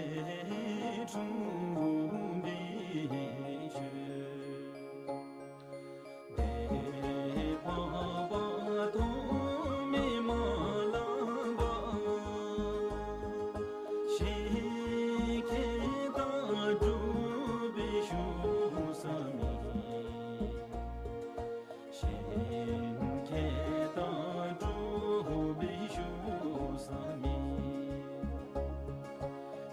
འཁྲུངས་པའི་ཆོས། དེ་འཕགས་པ་ཐོགས་མེད་མ་ལགས་པ། གཞན་མཁས་དང་གྲུབ་པའི་ཞུ་ས་མེད། གཞན་མཁས་དང་གྲུབ་པའི་ཞུ་ས་མེད།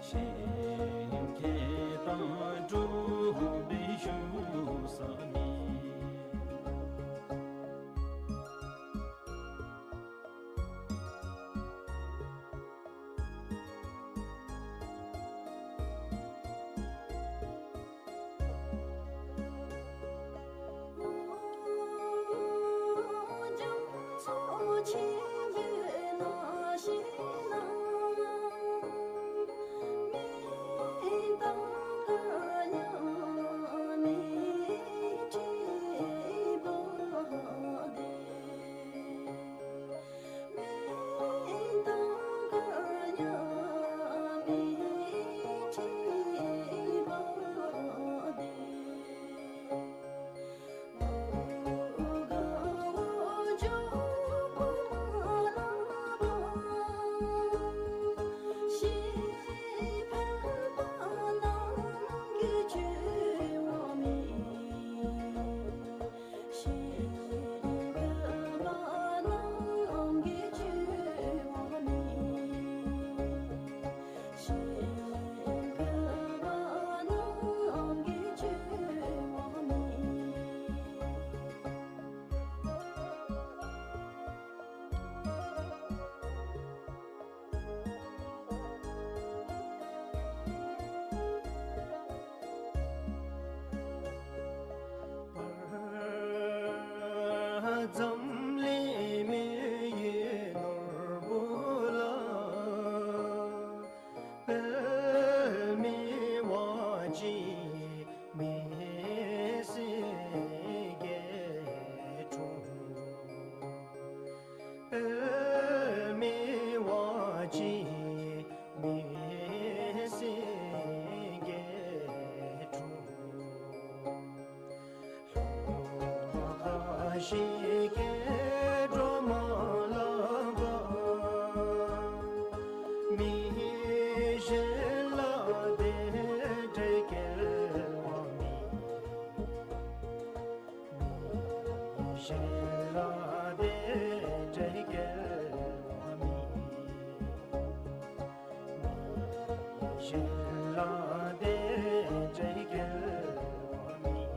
གཞན་མཁས་དང་གྲུབ་པའི་ཞུ་ས་མེད། འཛམ་གླིང་མི་ཡི་ནོར་བུ་ལ། པདྨའི་དབང་ཕྱུག་མི་ཡི་སེང་གེ་འཁྲུངས། པདྨའི་དབང་ཕྱུག་མི་ཡི་སེང་གེ་འཁྲུངས། ལྷོ་ཁ་ཞི་རྒྱས་སྒྲོལ་མ་ལགས་པ། མི་གཞན་ལ་དེ་འདྲའི་སྐྱེ་བ་མེད། མི་གཞན་ལ་དེ་འདྲའི་སྐྱེ་བ་མེད། གཞན་ལ་དེ་འདྲའི་སྐྱེ་བ་མེད།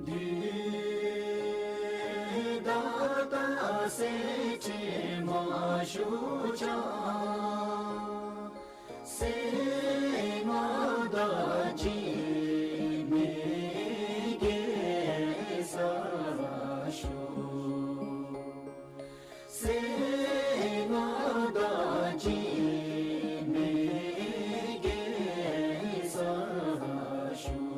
འདི་ད་ལྟ་ཟེར་དྲི་མ་ཞུ་ཅང་། སེམས་ང་དང་འཇིགས་མེད་རྒྱལ་ས་ཞུ། སེམས་ང་དང་འཇིགས་མེད་རྒྱལ་ས་ཞུ།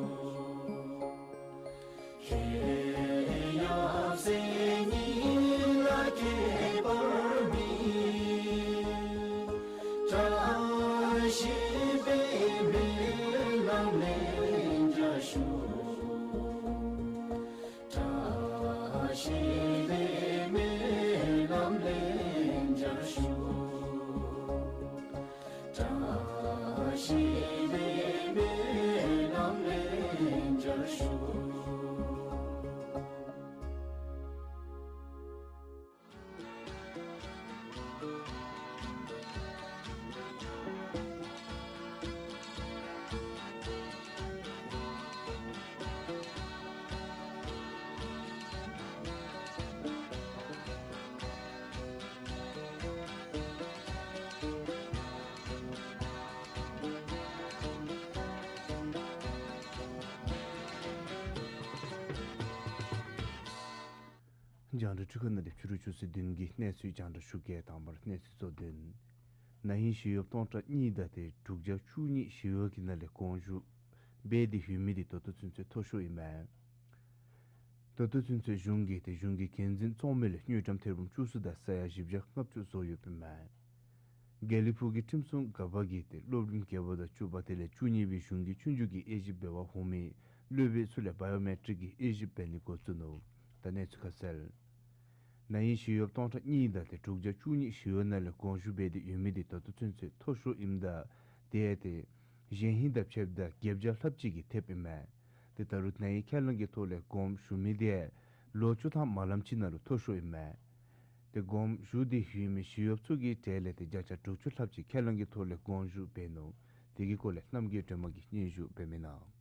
ཁྱེད་ཡབ་སྲས་ཉིད་ལ་ཁྱད་པར་མེད། བཀྲ་ཤིས་པདྨའི་ལམ་ལེན་བྱ་ཤོག། བཀྲ་ཤིས་པདྨའི་ལམ་ལེན་བྱ་ཤོག། བཀྲ་ཤིས་པདྨའི་ལམ་ལེན་བྱ་ཤོག། རྒྱང་བསྒྲགས་འཕྲུལ་ཁང་ནང་ལས་ཕྱི་རུ་ཆུ་ཚོད་བདུན་གྱི་གནས་ཚུལ་རྒྱང་བསྒྲགས་ཞུ་གེ། དང་པར་གནས་ཚུལ་གཙོ་དོན། ན་ཧིང་ཞི་གཡོགཔ་སྟོང་ཕྲག་གཉིས་དང་ཏེ་དྲུག་བརྒྱ་བཅུ་གཉིས་ཞི་གཡོག་གི་ནང་ལས་དགོངས་ཞུ་འབད་དེ་ཡོད་མི་འདི་ད་ལྟོ་ཚུན་ཚོད་མཐོ་ཤོས་ཨིན་མས། ད་ལྟོ་ཚུན་ཚོད་གཞུང་གིས་ཏེ་གཞུང་གི་འགན་འཛིན་ཚོགས་མི་ལས་དངུལ་ཀྲམ་ཐེར་འབུམ་བཅུ་གསུམ་དང་ས་ཡ་བཞི་བརྒྱ་ལྔ་བཅུ་བཟོ་ཡོདཔ་ཨིན་མས། དགེ་ལེགས་ཕུག་གི་ཁྲིམས་སྲུང་འགག་པ་གིས་ཏེ་སློབ་རིམ་བརྒྱད་པ་དང་བཅུ་པ་དེ་ལས་བཅུ་གཉིས་པའི་གཞུང་གི་ཆོས་རྒྱུགས་ཀྱི་དབྱེ་ཞིབ་འབད་བར་འོང་མི་སློབ་དཔོན་ཚུ་ལས་བཱ་ཡོ་མེ་ཊིག་གི་དབྱེ་ཞིབ་འབད་ནི་འགོ་བཙུགས་ནུག། ད་གནས་ཚུལ་ཁ་གསལ། ན་ཧིང་ཞི་གཡོགཔ་སྟོང་ཕྲག་གཉིས་དང་ཏེ་དྲུག་བརྒྱ་བཅུ་གཉིས་ཞི་གཡོག་ནང་ལས་དགོངས་ཞུ་འབད་དེ་ཡོད་མི་འདི་ད་ལྟོ་ཚུན་ཚོད་མཐོ་ཤོས་ཨིནམ་ད་ཏེ་ཏེ་གཞེས་ཧིང་དང་ཕྱདཔ་ད་བརྒྱད་བརྒྱ་ལྷགཔ་ཅིག་གིས་ཐེབས་ཨིན་མས། ཏེ་ད་རུང་ན་ཧིང་ཁས་བླངས་ཀྱི་ཐོག་ལས་དགོངས་ཞུ་མི་འདི་ལོ་བཅུ་ཐམ་མ་ལངམ་ཅིག་ནང་ལུ་མཐོ་ཤོས་ཨིན་མས། ཏེ་དགོངས་ཞུ་སྟེ་ཡོད་མི་ཞི་གཡོགཔ་ཚུ་གི་གྲས་ལས་ཏེ་བརྒྱ་ཆ་དྲུག་ཅུ་ལྷགཔ་ཅིག་ཁས་བླངས་ཀྱི་ཐོག་ལས་དགོངས་ཞུ་འབད་ནུག། དེ་གི་སྐོར་ལས་རྣམ་རྒྱལ་སྒྲོལ་མ་གིས་སྙན་ཞུ་འབད་མི་གནང་།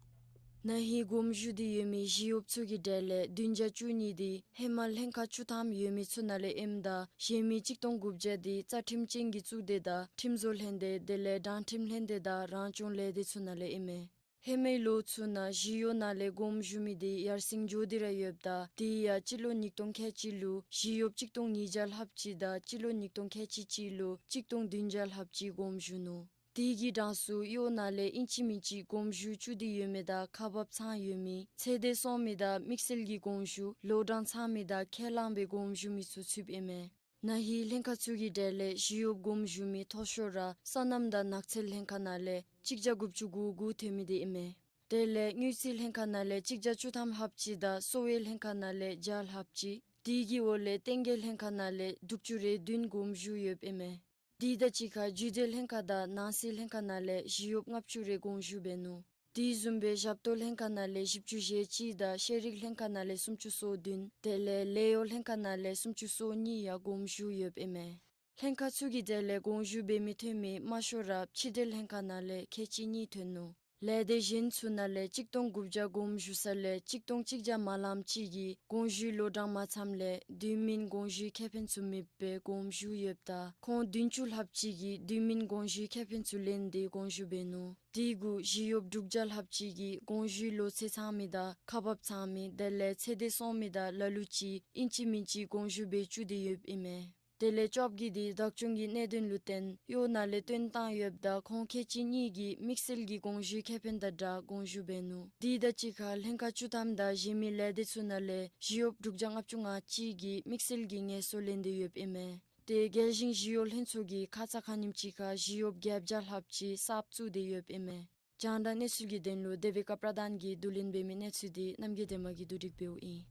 ན་ཧིང་དགོངས་ཞུ་སྟེ་ཡོད་མི་ཞི་གཡོགཔ་ཚུ་གི་གྲས་ལས་བདུན་བརྒྱ་བཅུ་གཉིས་འདི་ཧེ་མ་ལྷན་ཁག་བཅུ་ཐམ་ཡོད་མི་ཚུ་ནང་ལས་ཨིནམ་ད་གཞན་མི་གཅིག་སྟོང་དགུ་བརྒྱ་འདི་རྩ་ཁྲིམས་ཅན་གྱི་གཙུག་སྡེ་དང་ཁྲིམས་བཟོ་ལྷན་སྡེ་དེ་ལས་དྲང་ཁྲིམས་ལྷན་སྡེ་དང་རང་སྐྱོང་ལས་སྡེ་ཚུ་ནང་ལས་ཨིན་མས། ཧེ་མའི་ལོ་ཚུ་ནང་ཞི་གཡོག་ནང་ལས་དགོངས་ཞུ་མི་འདི་ཡར་སེང་འགྱོ་སྟེ་ར་ཡོདཔ་ད་དེ་ཡང་སྤྱི་ལོ་ཉིས་སྟོང་ཁལ་གཅིག་ལུ་ཞི་གཡོགཔ་གཅིག་སྟོང་ཉིས་བརྒྱ་ལྷགཔ་ཅིག་དང་སྤྱི་ལོ་ཉིས་སྟོང་ཁལ་གཅིག་གཅིག་ལུ་གཅིག་སྟོང་བདུན་བརྒྱ་ལྷགཔ་ཅིག་དགོངས་ཞུ་ནུག། དེ་གི་གྲངས་སུ་གཡོག་ནང་ལས་ཨིན་ཅི་མིན་ཅི་དགོངས་ཞུ་བཅུག་སྟེ་ཡོད་མི་དང་ཁག་འབགཔ་ཚང་ཡོད་མི་ཚེ་འདས་སོང་མི་དང་དམིགས་བསལ་གྱི་དགོངས་ཞུ་ལོ་གྲངས་ཚང་མི་དང་ཁས་བླངས་པའི་དགོངས་ཞུ་མི་ཚུ་ཚུདཔ་ཨིན་མས། ན་ཧིང་ལྷན་ཁག་ཚུ་གི་གྲས་ལས་ཞི་གཡོགཔ་དགོངས་ཞུ་མི་མཐོ་ཤོས་ར་སོ་ནམ་དང་ནགས་ཚལ་ལྷན་ཁག་ནང་ལས་གཅིག་བརྒྱ་དགུ་བཅུ་གོ་དགུ་ཐོན་མི་འདི་ཨིན་མས། དེ་ལས་དངུལ་རྩིས་ལྷན་ཁག་ནང་ལས་གཅིག་བརྒྱ་བཅུ་ཐམ་ལྷགཔ་ཅིག་དང་གསོ་བའི་ལྷན་ཁག་ནང་ལས་བརྒྱ་ལྷགཔ་ཅིག། དེ་གི་འོག་ལས་བསྟན་རྒྱས་ལྷན་ཁག་ནང་ལས་དྲུག་ཅུ་རེ་བདུན་དགོངས་ཞུ་ཡོདཔ་ཨིན་མས། དེ་དང་གཅིག་ཁར་རྒྱུད་སྡེ་ལྷན་ཁག་དང་ནང་སྲིད་ལྷན་ཁག་ནང་ལས་ཞི་གཡོགཔ་ལྔ་བཅུ་རེ་དགོངས་ཞུ་འབད་ནུག། དེ་བཟུམ་སྦེ་ཞབས་ཏོག་ལྷན་ཁག་ནང་ལས་བཞི་བཅུ་ཞེ་གཅིག་དང་ཤེས་རིག་ལྷན་ཁག་ནང་ལས་སུམ་ཅུ་སོ་བདུན་དེ་ལས་ལཱ་གཡོག་ལྷན་ཁག་ནང་ལས་སུམ་ཅུ་སོ་གཉིས་ཡང་དགོངས་ཞུ་ཡོདཔ་ཨིན་མས། ལྷན་ཁག་ཚུ་གི་གྲས་ལས་དགོངས་ཞུ་འབད་མི་ཐོན་མི་དམའ་ཤོས་ར་ཕྱི་འབྲེལ་ལྷན་ཁག་ནང་ལས་ཁལ་གཅིག་གཉིས་ཐོན་ནུག། ལས་སྡེ་གཞན་ཚུ་ནང་ལས་གཅིག་སྟོང་དགུ་བརྒྱ་དགོངས་ཞུ་ས་ལས་གཅིག་སྟོང་གཅིག་བརྒྱ་མ་ལངམ་ཅིག་གིས་དགོངས་ཞུའི་ལོ་གྲངས་མ་ཚངམ་ལས་དུས་མིན་དགོངས་ཞུའི་ཁེ་ཕན་ཚུ་མེདཔ་སྦེ་དགོངས་ཞུ་ཡོདཔ་ད་ཁོང་བདུན་ཅུ་ལྷགཔ་ཅིག་གིས་དུས་མིན་དགོངས་ཞུའི་ཁེ་ཕན་ཚུ་ལེན་ཏེ་དགོངས་ཞུ་འབད་ནུག། དེ་གུ་ཞི་གཡོགཔ་དྲུག་བརྒྱ་ལྷགཔ་ཅིག་གིས་དགོངས་ཞུའི་ལོ་ཚད་ཚང་མི་དང་ཁག་འབགཔ་ཚང་མི་དེ་ལས་ཚེ་འདས་སོང་མི་དང་ལ་ལུ་ཅིག་ཨིན་ཅི་མིན་ཅི་དགོངས་ཞུ་འབད་བཅུག་སྟེ་ཡོདཔ་ཨིན་མས། དེ་ལས་བཅོ་བརྒྱད་འདི་བདག་སྐྱོང་གི་གནད་དོན་ལུ་བརྟེན་གཡོག་ནང་ལས་བཏོན་བཏང་ཡོདཔ་ད་ཁོང་ཁལ་གཅིག་གཉིས་ཀྱིས་དམིགས་བསལ་གྱི་དགོངས་ཞུའི་ཁེ་ཕན་དང་སྦྲགས་དགོངས་ཞུ་འབད་ནུག། དེ་དང་གཅིག་ཁར་ལྷན་ཁག་བཅུ་ཐམ་དང་གཞན་མི་ལས་སྡེ་ཚུ་ནང་ལས་ཞི་གཡོགཔ་དྲུག་བརྒྱ་ལྔ་བཅུ་ང་གཅིག་གིས་དམིགས་བསལ་གྱི་ངལ་གསོ་ལེན་ཏེ་ཡོདཔ་ཨིན་མས། དེ་རྒྱལ་གཞུང་ཞི་གཡོག་ལྷན་ཚོགས་ཀྱིས་ཁ་ཙ་ཁ་ཉིནམ་ཅིག་ཁར་ཞི་གཡོགཔ་བརྒྱད་བརྒྱ་ལྷགཔ་ཅིག་གསརཔ་བཙུགས་ཏེ་ཡོདཔ་ཨིན་མས། རྒྱང་བསྒྲགས་གནས་ཚུལ་གྱི་དོན་ལུ་དེ་བི་ཀ་པྲ་དཱན་གྱིས་བསྡུ་ལེན་འབད་མི་གནས་ཚུལ་འདི་རྣམ་རྒྱལ་སྒྲོལ་མ་གིས་བསྡུ་སྒྲིག་འབདཝ་ཨིན།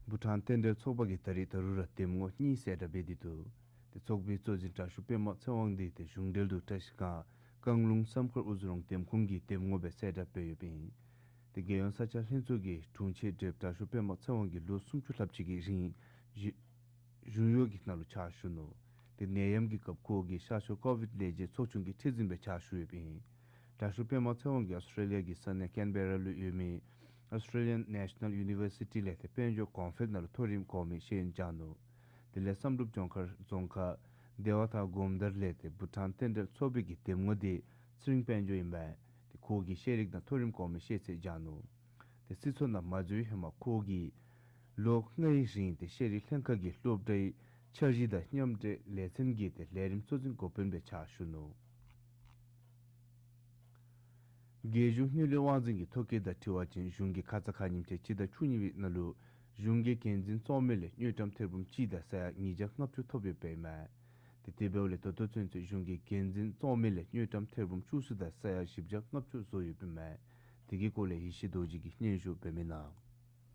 བྷུ་ཊཱན་རྟེན་འབྲེལ་ཚོགས་པ་གིས་ད་རིས་ད་རུང་ར་འདེམས་ངོ་གཉིས་གསལ་བསྒྲགས་འབད་དེ་འདུག། དེ་ཚོགས་པའི་གཙོ་འཛིན་དྲག་ཤོས་པདྨ་ཚེ་དབང་འདི་དེ་གཞུང་འབྲེལ་དུ་བཀྲིས་སྒང་བཀང་ལུང་བསམ་འཁོར་དབུ་འཛུགས་རོང་འདེམས་ཁོངས་ཀྱི་འདེམས་ངོ་སྦེ་གསལ་བསྒྲགས་འབད་ཡོདཔ་ཨིན། དེ་རྒྱལ་ཡོངས་ས་ཆ་ལྷན་ཚོགས་ཀྱི་དྲུང་ཆེན་ཌེབ་དྲག་ཤོས་པདྨ་ཚེ་དབང་གིས་ལོ་སུམ་ཅུ་ལྷགཔ་ཅིག་གི་རིང་གཞུང་གཡོག་གི་ནང་ལུ་ཕྱག་ཞུ་ནུག། དེ་ནད་ཡམས་ཀྱི་སྐབས་ཁོ་གིས་ཤར་ཕྱོགས་ཀོ་ཝིཌ་ལས་བྱེད་ཚོགས་ཆུང་གི་ཁྲི་འཛིན་སྦེ་ཕྱག་ཞུ་ཡོདཔ་ཨིན། དྲག་ཤོས་པདྨ་ཚེ་དབང་གིས་ཨོསི་ཊྲེ་ལི་ཡ་གི་ས་གནས་ཀེན་བེ་ར་ལུ་ཡོད་མི་ཨོསི་ཊྲེ་ལི་ཡཱན་ནེ་ཤ་ནཱལ་ཡུ་ནི་བར་སི་ཊི་ལས་དེ་དཔལ་འབྱོར་གོང་འཕེལ་ནང་ལུ་མཐོ་རིམ་གོང་མའི་ཤེས་ཡོན་སྦྱང་ནུག། དེ་ལས་བསམ་གྲུབ་ལྗོངས་མཁར་རྫོང་ཁག་བདེ་བ་ཐང་སྒོམ་དར་ལས་དེ་བྷུ་ཊཱན་རྟེན་འབྲེལ་ཚོགས་པའི་གི་འདེམས་ངོ་དེ་ཚེ་རིང་དཔལ་འབྱོར་ཨིན་པས། དེ་ཁོ་གིས་ཤེས་རིག་དང་མཐོ་རིམ་གོང་མའི་ཤེས་ཚད་སྦྱང་ནུག། དེ་སྲིད་ཚོགས་ནང་མ་འཛུལ་བའི་ཧེ་མ་ཁོ་གིས་ལོ་ལྔའི་རིང་དེ་ཤེས་རིག་ལྷན་ཁག་གི་སློབ་གྲྭའི་འཆར་གཞི་དང་མཉམ་འབྲེལ་ལས་ཚན་གྱི་དེ་ལས་རིམ་གཙོ་འཛིན་འགོ་དཔོན་སྦེ་ཕྱག་ཞུ་ནུག། རྒྱལ་གཞུང་དངུལ་ལས་དབང་འཛིན་གྱི་ཐོ་བཀོད་དང་འཁྲིལ་བ་ཅིན་གཞུང་གིས་ཁ་ཙ་ཁ་ཉིནམ་སྤྱི་ཟླ་བཅུ་གཉིས་པའི་ནང་ལུ་གཞུང་གི་འགན་འཛིན་བཙོང་མི་ལས་དངུལ་ཀྲམ་ཐེར་འབུམ་གཅིག་དང་ས་ཡ་ཉིས་བརྒྱ་ལྔ་བཅུ་ཐོབ་ཡོདཔ་ཨིན་མས། དེ་དེ་འབདཝ་ལས་ད་ལྟོ་ཚུན་ཚོད་གཞུང་གི་འགན་འཛིན་བཙོང་མི་ལས་དངུལ་ཀྲམ་ཐེར་འབུམ་བཅུ་གསུམ་དང་ས་ཡ་བཞི་བརྒྱ་ལྔ་བཅུ་བཟོ་ཡོདཔ་ཨིན་མས། དེ་གི་སྐོར་ལས་ཡེ་ཤེས་རྡོ་རྗེ་གིས་སྙན་ཞུ་འབད་མི་ནང་།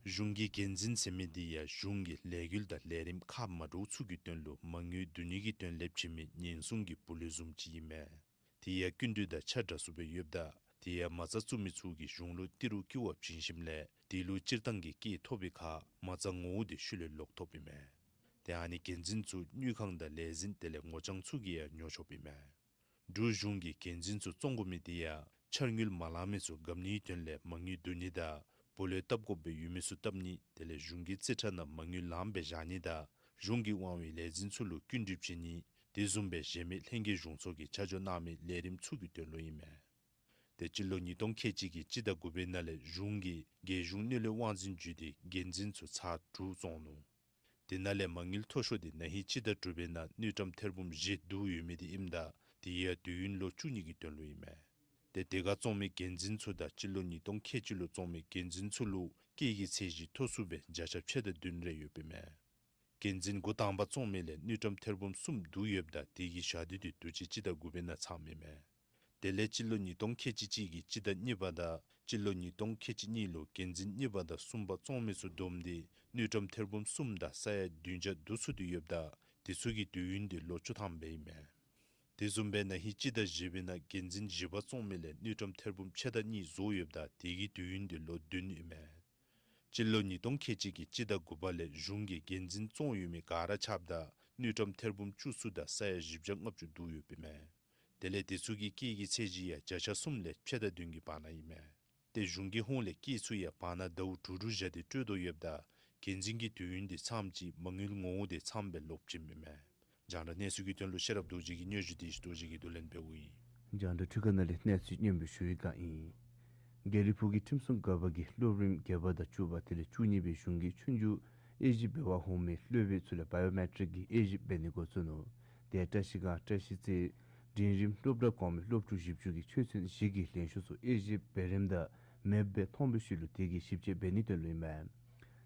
གཞུང་གི་འགན་འཛིན་ཟེར་མི་འདི་ཡང་གཞུང་གི་ལས་འགུལ་དང་ལས་རིམ་ཁག་མ་འདྲཝ་ཚུ་གི་དོན་ལུ་མ་དངུལ་བསྡུ་ནི་གི་དོན་ལས་བྱིན་མི་ཉེན་སྲུང་གི་བུ་ལོན་བཟུམ་ཅིག་ཨིན་མས། དེ་ཡང་སྐྱིན་འགྲུལ་དང་ཆ་འདྲ་སུ་སྦེ་ཡོདཔ་ད་དེ་ཡང་མ་རྩ་བཙུགས་མི་ཚུ་གིས་གཞུང་ལུ་ཏི་རུ་ཀི་བ་བྱིན་ཞིནམ་ལས་དེ་ལུ་སྤྱིར་བཏང་གི་སྐྱེད་ཐོབ་པའི་ཁར་མ་རྩ་ངོ་བོ་དེ་ཤུལ་ལས་ལོག་ཐོབ་ཨིན་མས། དེ་ཨ་ནི་འགན་འཛིན་ཚུ་དངུལ་ཁང་དང་ལས་འཛིན་དེ་ལས་ངོ་རྐྱང་ཚུ་གིས་ཡང་ཉོ་ཆོགཔ་ཨིན་མས། འབྲུག་གཞུང་གིས་འགན་འཛིན་ཚུ་བཙོང་དགོ་མི་དེ་ཡང་འཆར་དངུལ་མ་ལང་མི་ཚུ་རྒཔ་ནིའི་དོན་ལས་མ་དངུལ་བསྡུ་ནི་དང་བུ་ལོན་བཏབ་དགོཔ་སྦེ་ཡོད་མི་ཚུ་བཏབ་ནི་དེ་ལས་གཞུང་གི་རྩིས་ཁྲ་ནང་མ་དངུལ་ལངམ་སྦེ་བཞག་ནི་དང་གཞུང་གིས་དབང་བའི་ལས་འཛིན་ཚུ་ལུ་སྐྱིན་འགྲུལ་བྱིན་ནི་དེ་བཟུམ་སྦེ་གཞན་མི་ལྷན་རྒྱས་གཞུང་ཚོགས་ཀྱིས་ཆ་འཇོག་གནང་མི་ལས་རིམ་ཚུ་གི་དོན་ལུ་ཨིན་མས། དེ་སྤྱི་ལོ་ཉིས་སྟོང་ཁལ་གཅིག་གི་སྤྱི་ཟླ་དགུ་པའི་ནང་ལས་གཞུང་གིས་རྒྱལ་གཞུང་དངུལ་ལས་དབང་འཛིན་བརྒྱུད་དེ་འགན་འཛིན་ཚུ་ཚར་དྲུག་བཙོང་ནུག། དེ་ནང་ལས་མ་དངུལ་མཐོ་ཤོས་དེ་ན་ཧིང་སྤྱི་ཟླ་དྲུག་པའི་ནང་དངུལ་ཀྲམ་ཐེར་འབུམ་བཞི་བསྡུ་ཡོད་མི་དེ་ཨིནམ་ད་དེ་ཡང་དུས་ཡུན་ལོ་བཅུ་གཉིས་ཀྱི་དོན་ལུ་ཨིན་མས། དེ་དེ་ཁར་བཙོང་མི་འགན་འཛིན་ཚུ་དང་སྤྱི་ལོ་ཉིས་སྟོང་ཁལ་གཅིག་ལུ་བཙོང་མི་འགན་འཛིན་ཚུ་ལུ་སྐྱེད་ཀྱི་ཚད་གཞི་མཐོ་སུ་སྦེ་བརྒྱ་ཆ་ཕྱེད་དང་བདུན་རེ་ཡོདཔ་ཨིན་མས། འགན་འཛིན་འགོ་དང་པ་བཙོང་མི་ལས་དངུལ་ཀྲམ་ཐེར་འབུམ་གསུམ་བསྡུ་ཡོདཔ་ད་དེ་གི་ཞག་དུས་དེ་དུས་ཅི་སྤྱི་ཟླ་དགུ་པའི་ནང་ཚངམ་ཨིན་མས། དེ་ལས་སྤྱི་ལོ་ཉིས་སྟོང་ཁལ་གཅིག་གཅིག་གི་སྤྱི་ཟླ་གཉིས་པ་དང་སྤྱི་ལོ་ཉིས་སྟོང་ཁལ་གཅིག་གཉིས་ལུ་འགན་འཛིན་གཉིས་པ་དང་གསུམ་པ་བཙོང་མི་ཚུ་བསྡོམས་ཏེ་དངུལ་ཀྲམ་ཐེར་འབུམ་གསུམ་དང་ས་ཡ་བདུན་བརྒྱ་བསྡུ་ཚུགས་ཏེ་ཡོདཔ་ད་དེ་ཚུ་གི་དུས་ཡུན་དེ་ལོ་བཅུ་ཐམ་སྦེ་ཨིན་མས། དེ་བཟུམ་སྦེ་ན་ཧིང་སྤྱི་ཟླ་བཞི་པའི་ནང་འགན་འཛིན་བཞི་པ་བཙོང་མི་ལས་དངུལ་ཀྲམ་ཐེར་འབུམ་ཕྱེད་དང་གཉིས་བཟོ་ཡོདཔ་ད་དེ་གི་དུས་ཡུན་དེ་ལོ་བདུན་ཨིན་མས། སྤྱི་ལོ་ཉིས་སྟོང་ཁལ་གཅིག་གི་སྤྱི་ཟླ་དགུ་པ་ལས་གཞུང་གིས་འགན་འཛིན་བཙོང་ཡོད་མི་ག་ར་ཆགསཔ་ད་དངུལ་ཀྲམ་ཐེར་འབུམ་བཅུ་གསུམ་དང་ས་ཡ་བཞི་བརྒྱ་ལྔ་བཅུ་བསྡུ་ཡོདཔ་ཨིན་མས། དེ་ལས་དེ་ཚུ་གི་སྐྱེད་ཀྱི་ཚད་གཞི་ཡང་བརྒྱ་ཆ་གསུམ་ལས་ཕྱེད་དང་བདུན་གྱི་བར་ན་ཨིན་མས། དེ་གཞུང་གི་ཧོངས་ལས་སྐྱེད་ཚུ་ཡང་བར་ན་ཟླཝ་དྲུག་དྲུག་བཞག་སྟེ་སྤྲོད་དོ་ཡོདཔ་ད་འགན་འཛིན་གྱི་དུས་ཡུན་དེ་ཚངམ་ཅིག་མ་དངུལ་ངོ་བོ་དེ་ཚངམ་སྦེ་ལོག་བྱིནམ་ཨིན་མས། རྒྱང་བསྒྲགས་གནས་ཚུལ་གྱི་དོན་ལུ་ཤེས་རབ་རྡོ་རྗེ་གི་སྙན་ཞུ་དེ་ཡེ་ཤེས་རྡོ་རྗེ་གིས་བསྡུ་ལེན་འབདཝ་ཨིན། རྒྱང་བསྒྲགས་འཕྲུལ་ཁང་ནང་ལས་གནས་ཚུལ་སྙན་པོ་ཞུ་བའི་བསྒང་ཨིན། དགེ་ལེགས་ཕུག་གི་ཁྲིམས་སྲུང་འགག་པ་གིས་སློབ་རིམ་བརྒྱད་པ་དང་བཅུ་པ་དེ་ལས་བཅུ་གཉིས་པའི་གཞུང་གི་ཆོས་རྒྱུགས་དབྱེ་ཞིབ་འབད་བར་འོང་མི་སློབ་དཔོན་ཚུ་ལས་བ་ཡོ་མེ་ཊིག་གི་དབྱེ་ཞིབ་འབད་ནི་འགོ་བཙུགས་ནུག། དེ་བཀྲིས་སྒང་བཀྲ་ཤིས་རྩེ་འབྲིང་རིམ་སློབ་གྲྭ་གོང་མའི་སློབ་ཕྲུག་བཞི་བཅུ་གིས་ཆོས་ཚན་བཞི་གི་ལེགས་ཤོམ་ཚུ་དབྱེ་ཞིབ་འབད་རནམ་ད་མེདཔ་སྦེ་མཐོང་བའི་ཤུལ་ལུ་དེ་གི་ཞིབ་དཔྱད་འབད་ནིའི་དོན་ལུ་ཨིན་མས།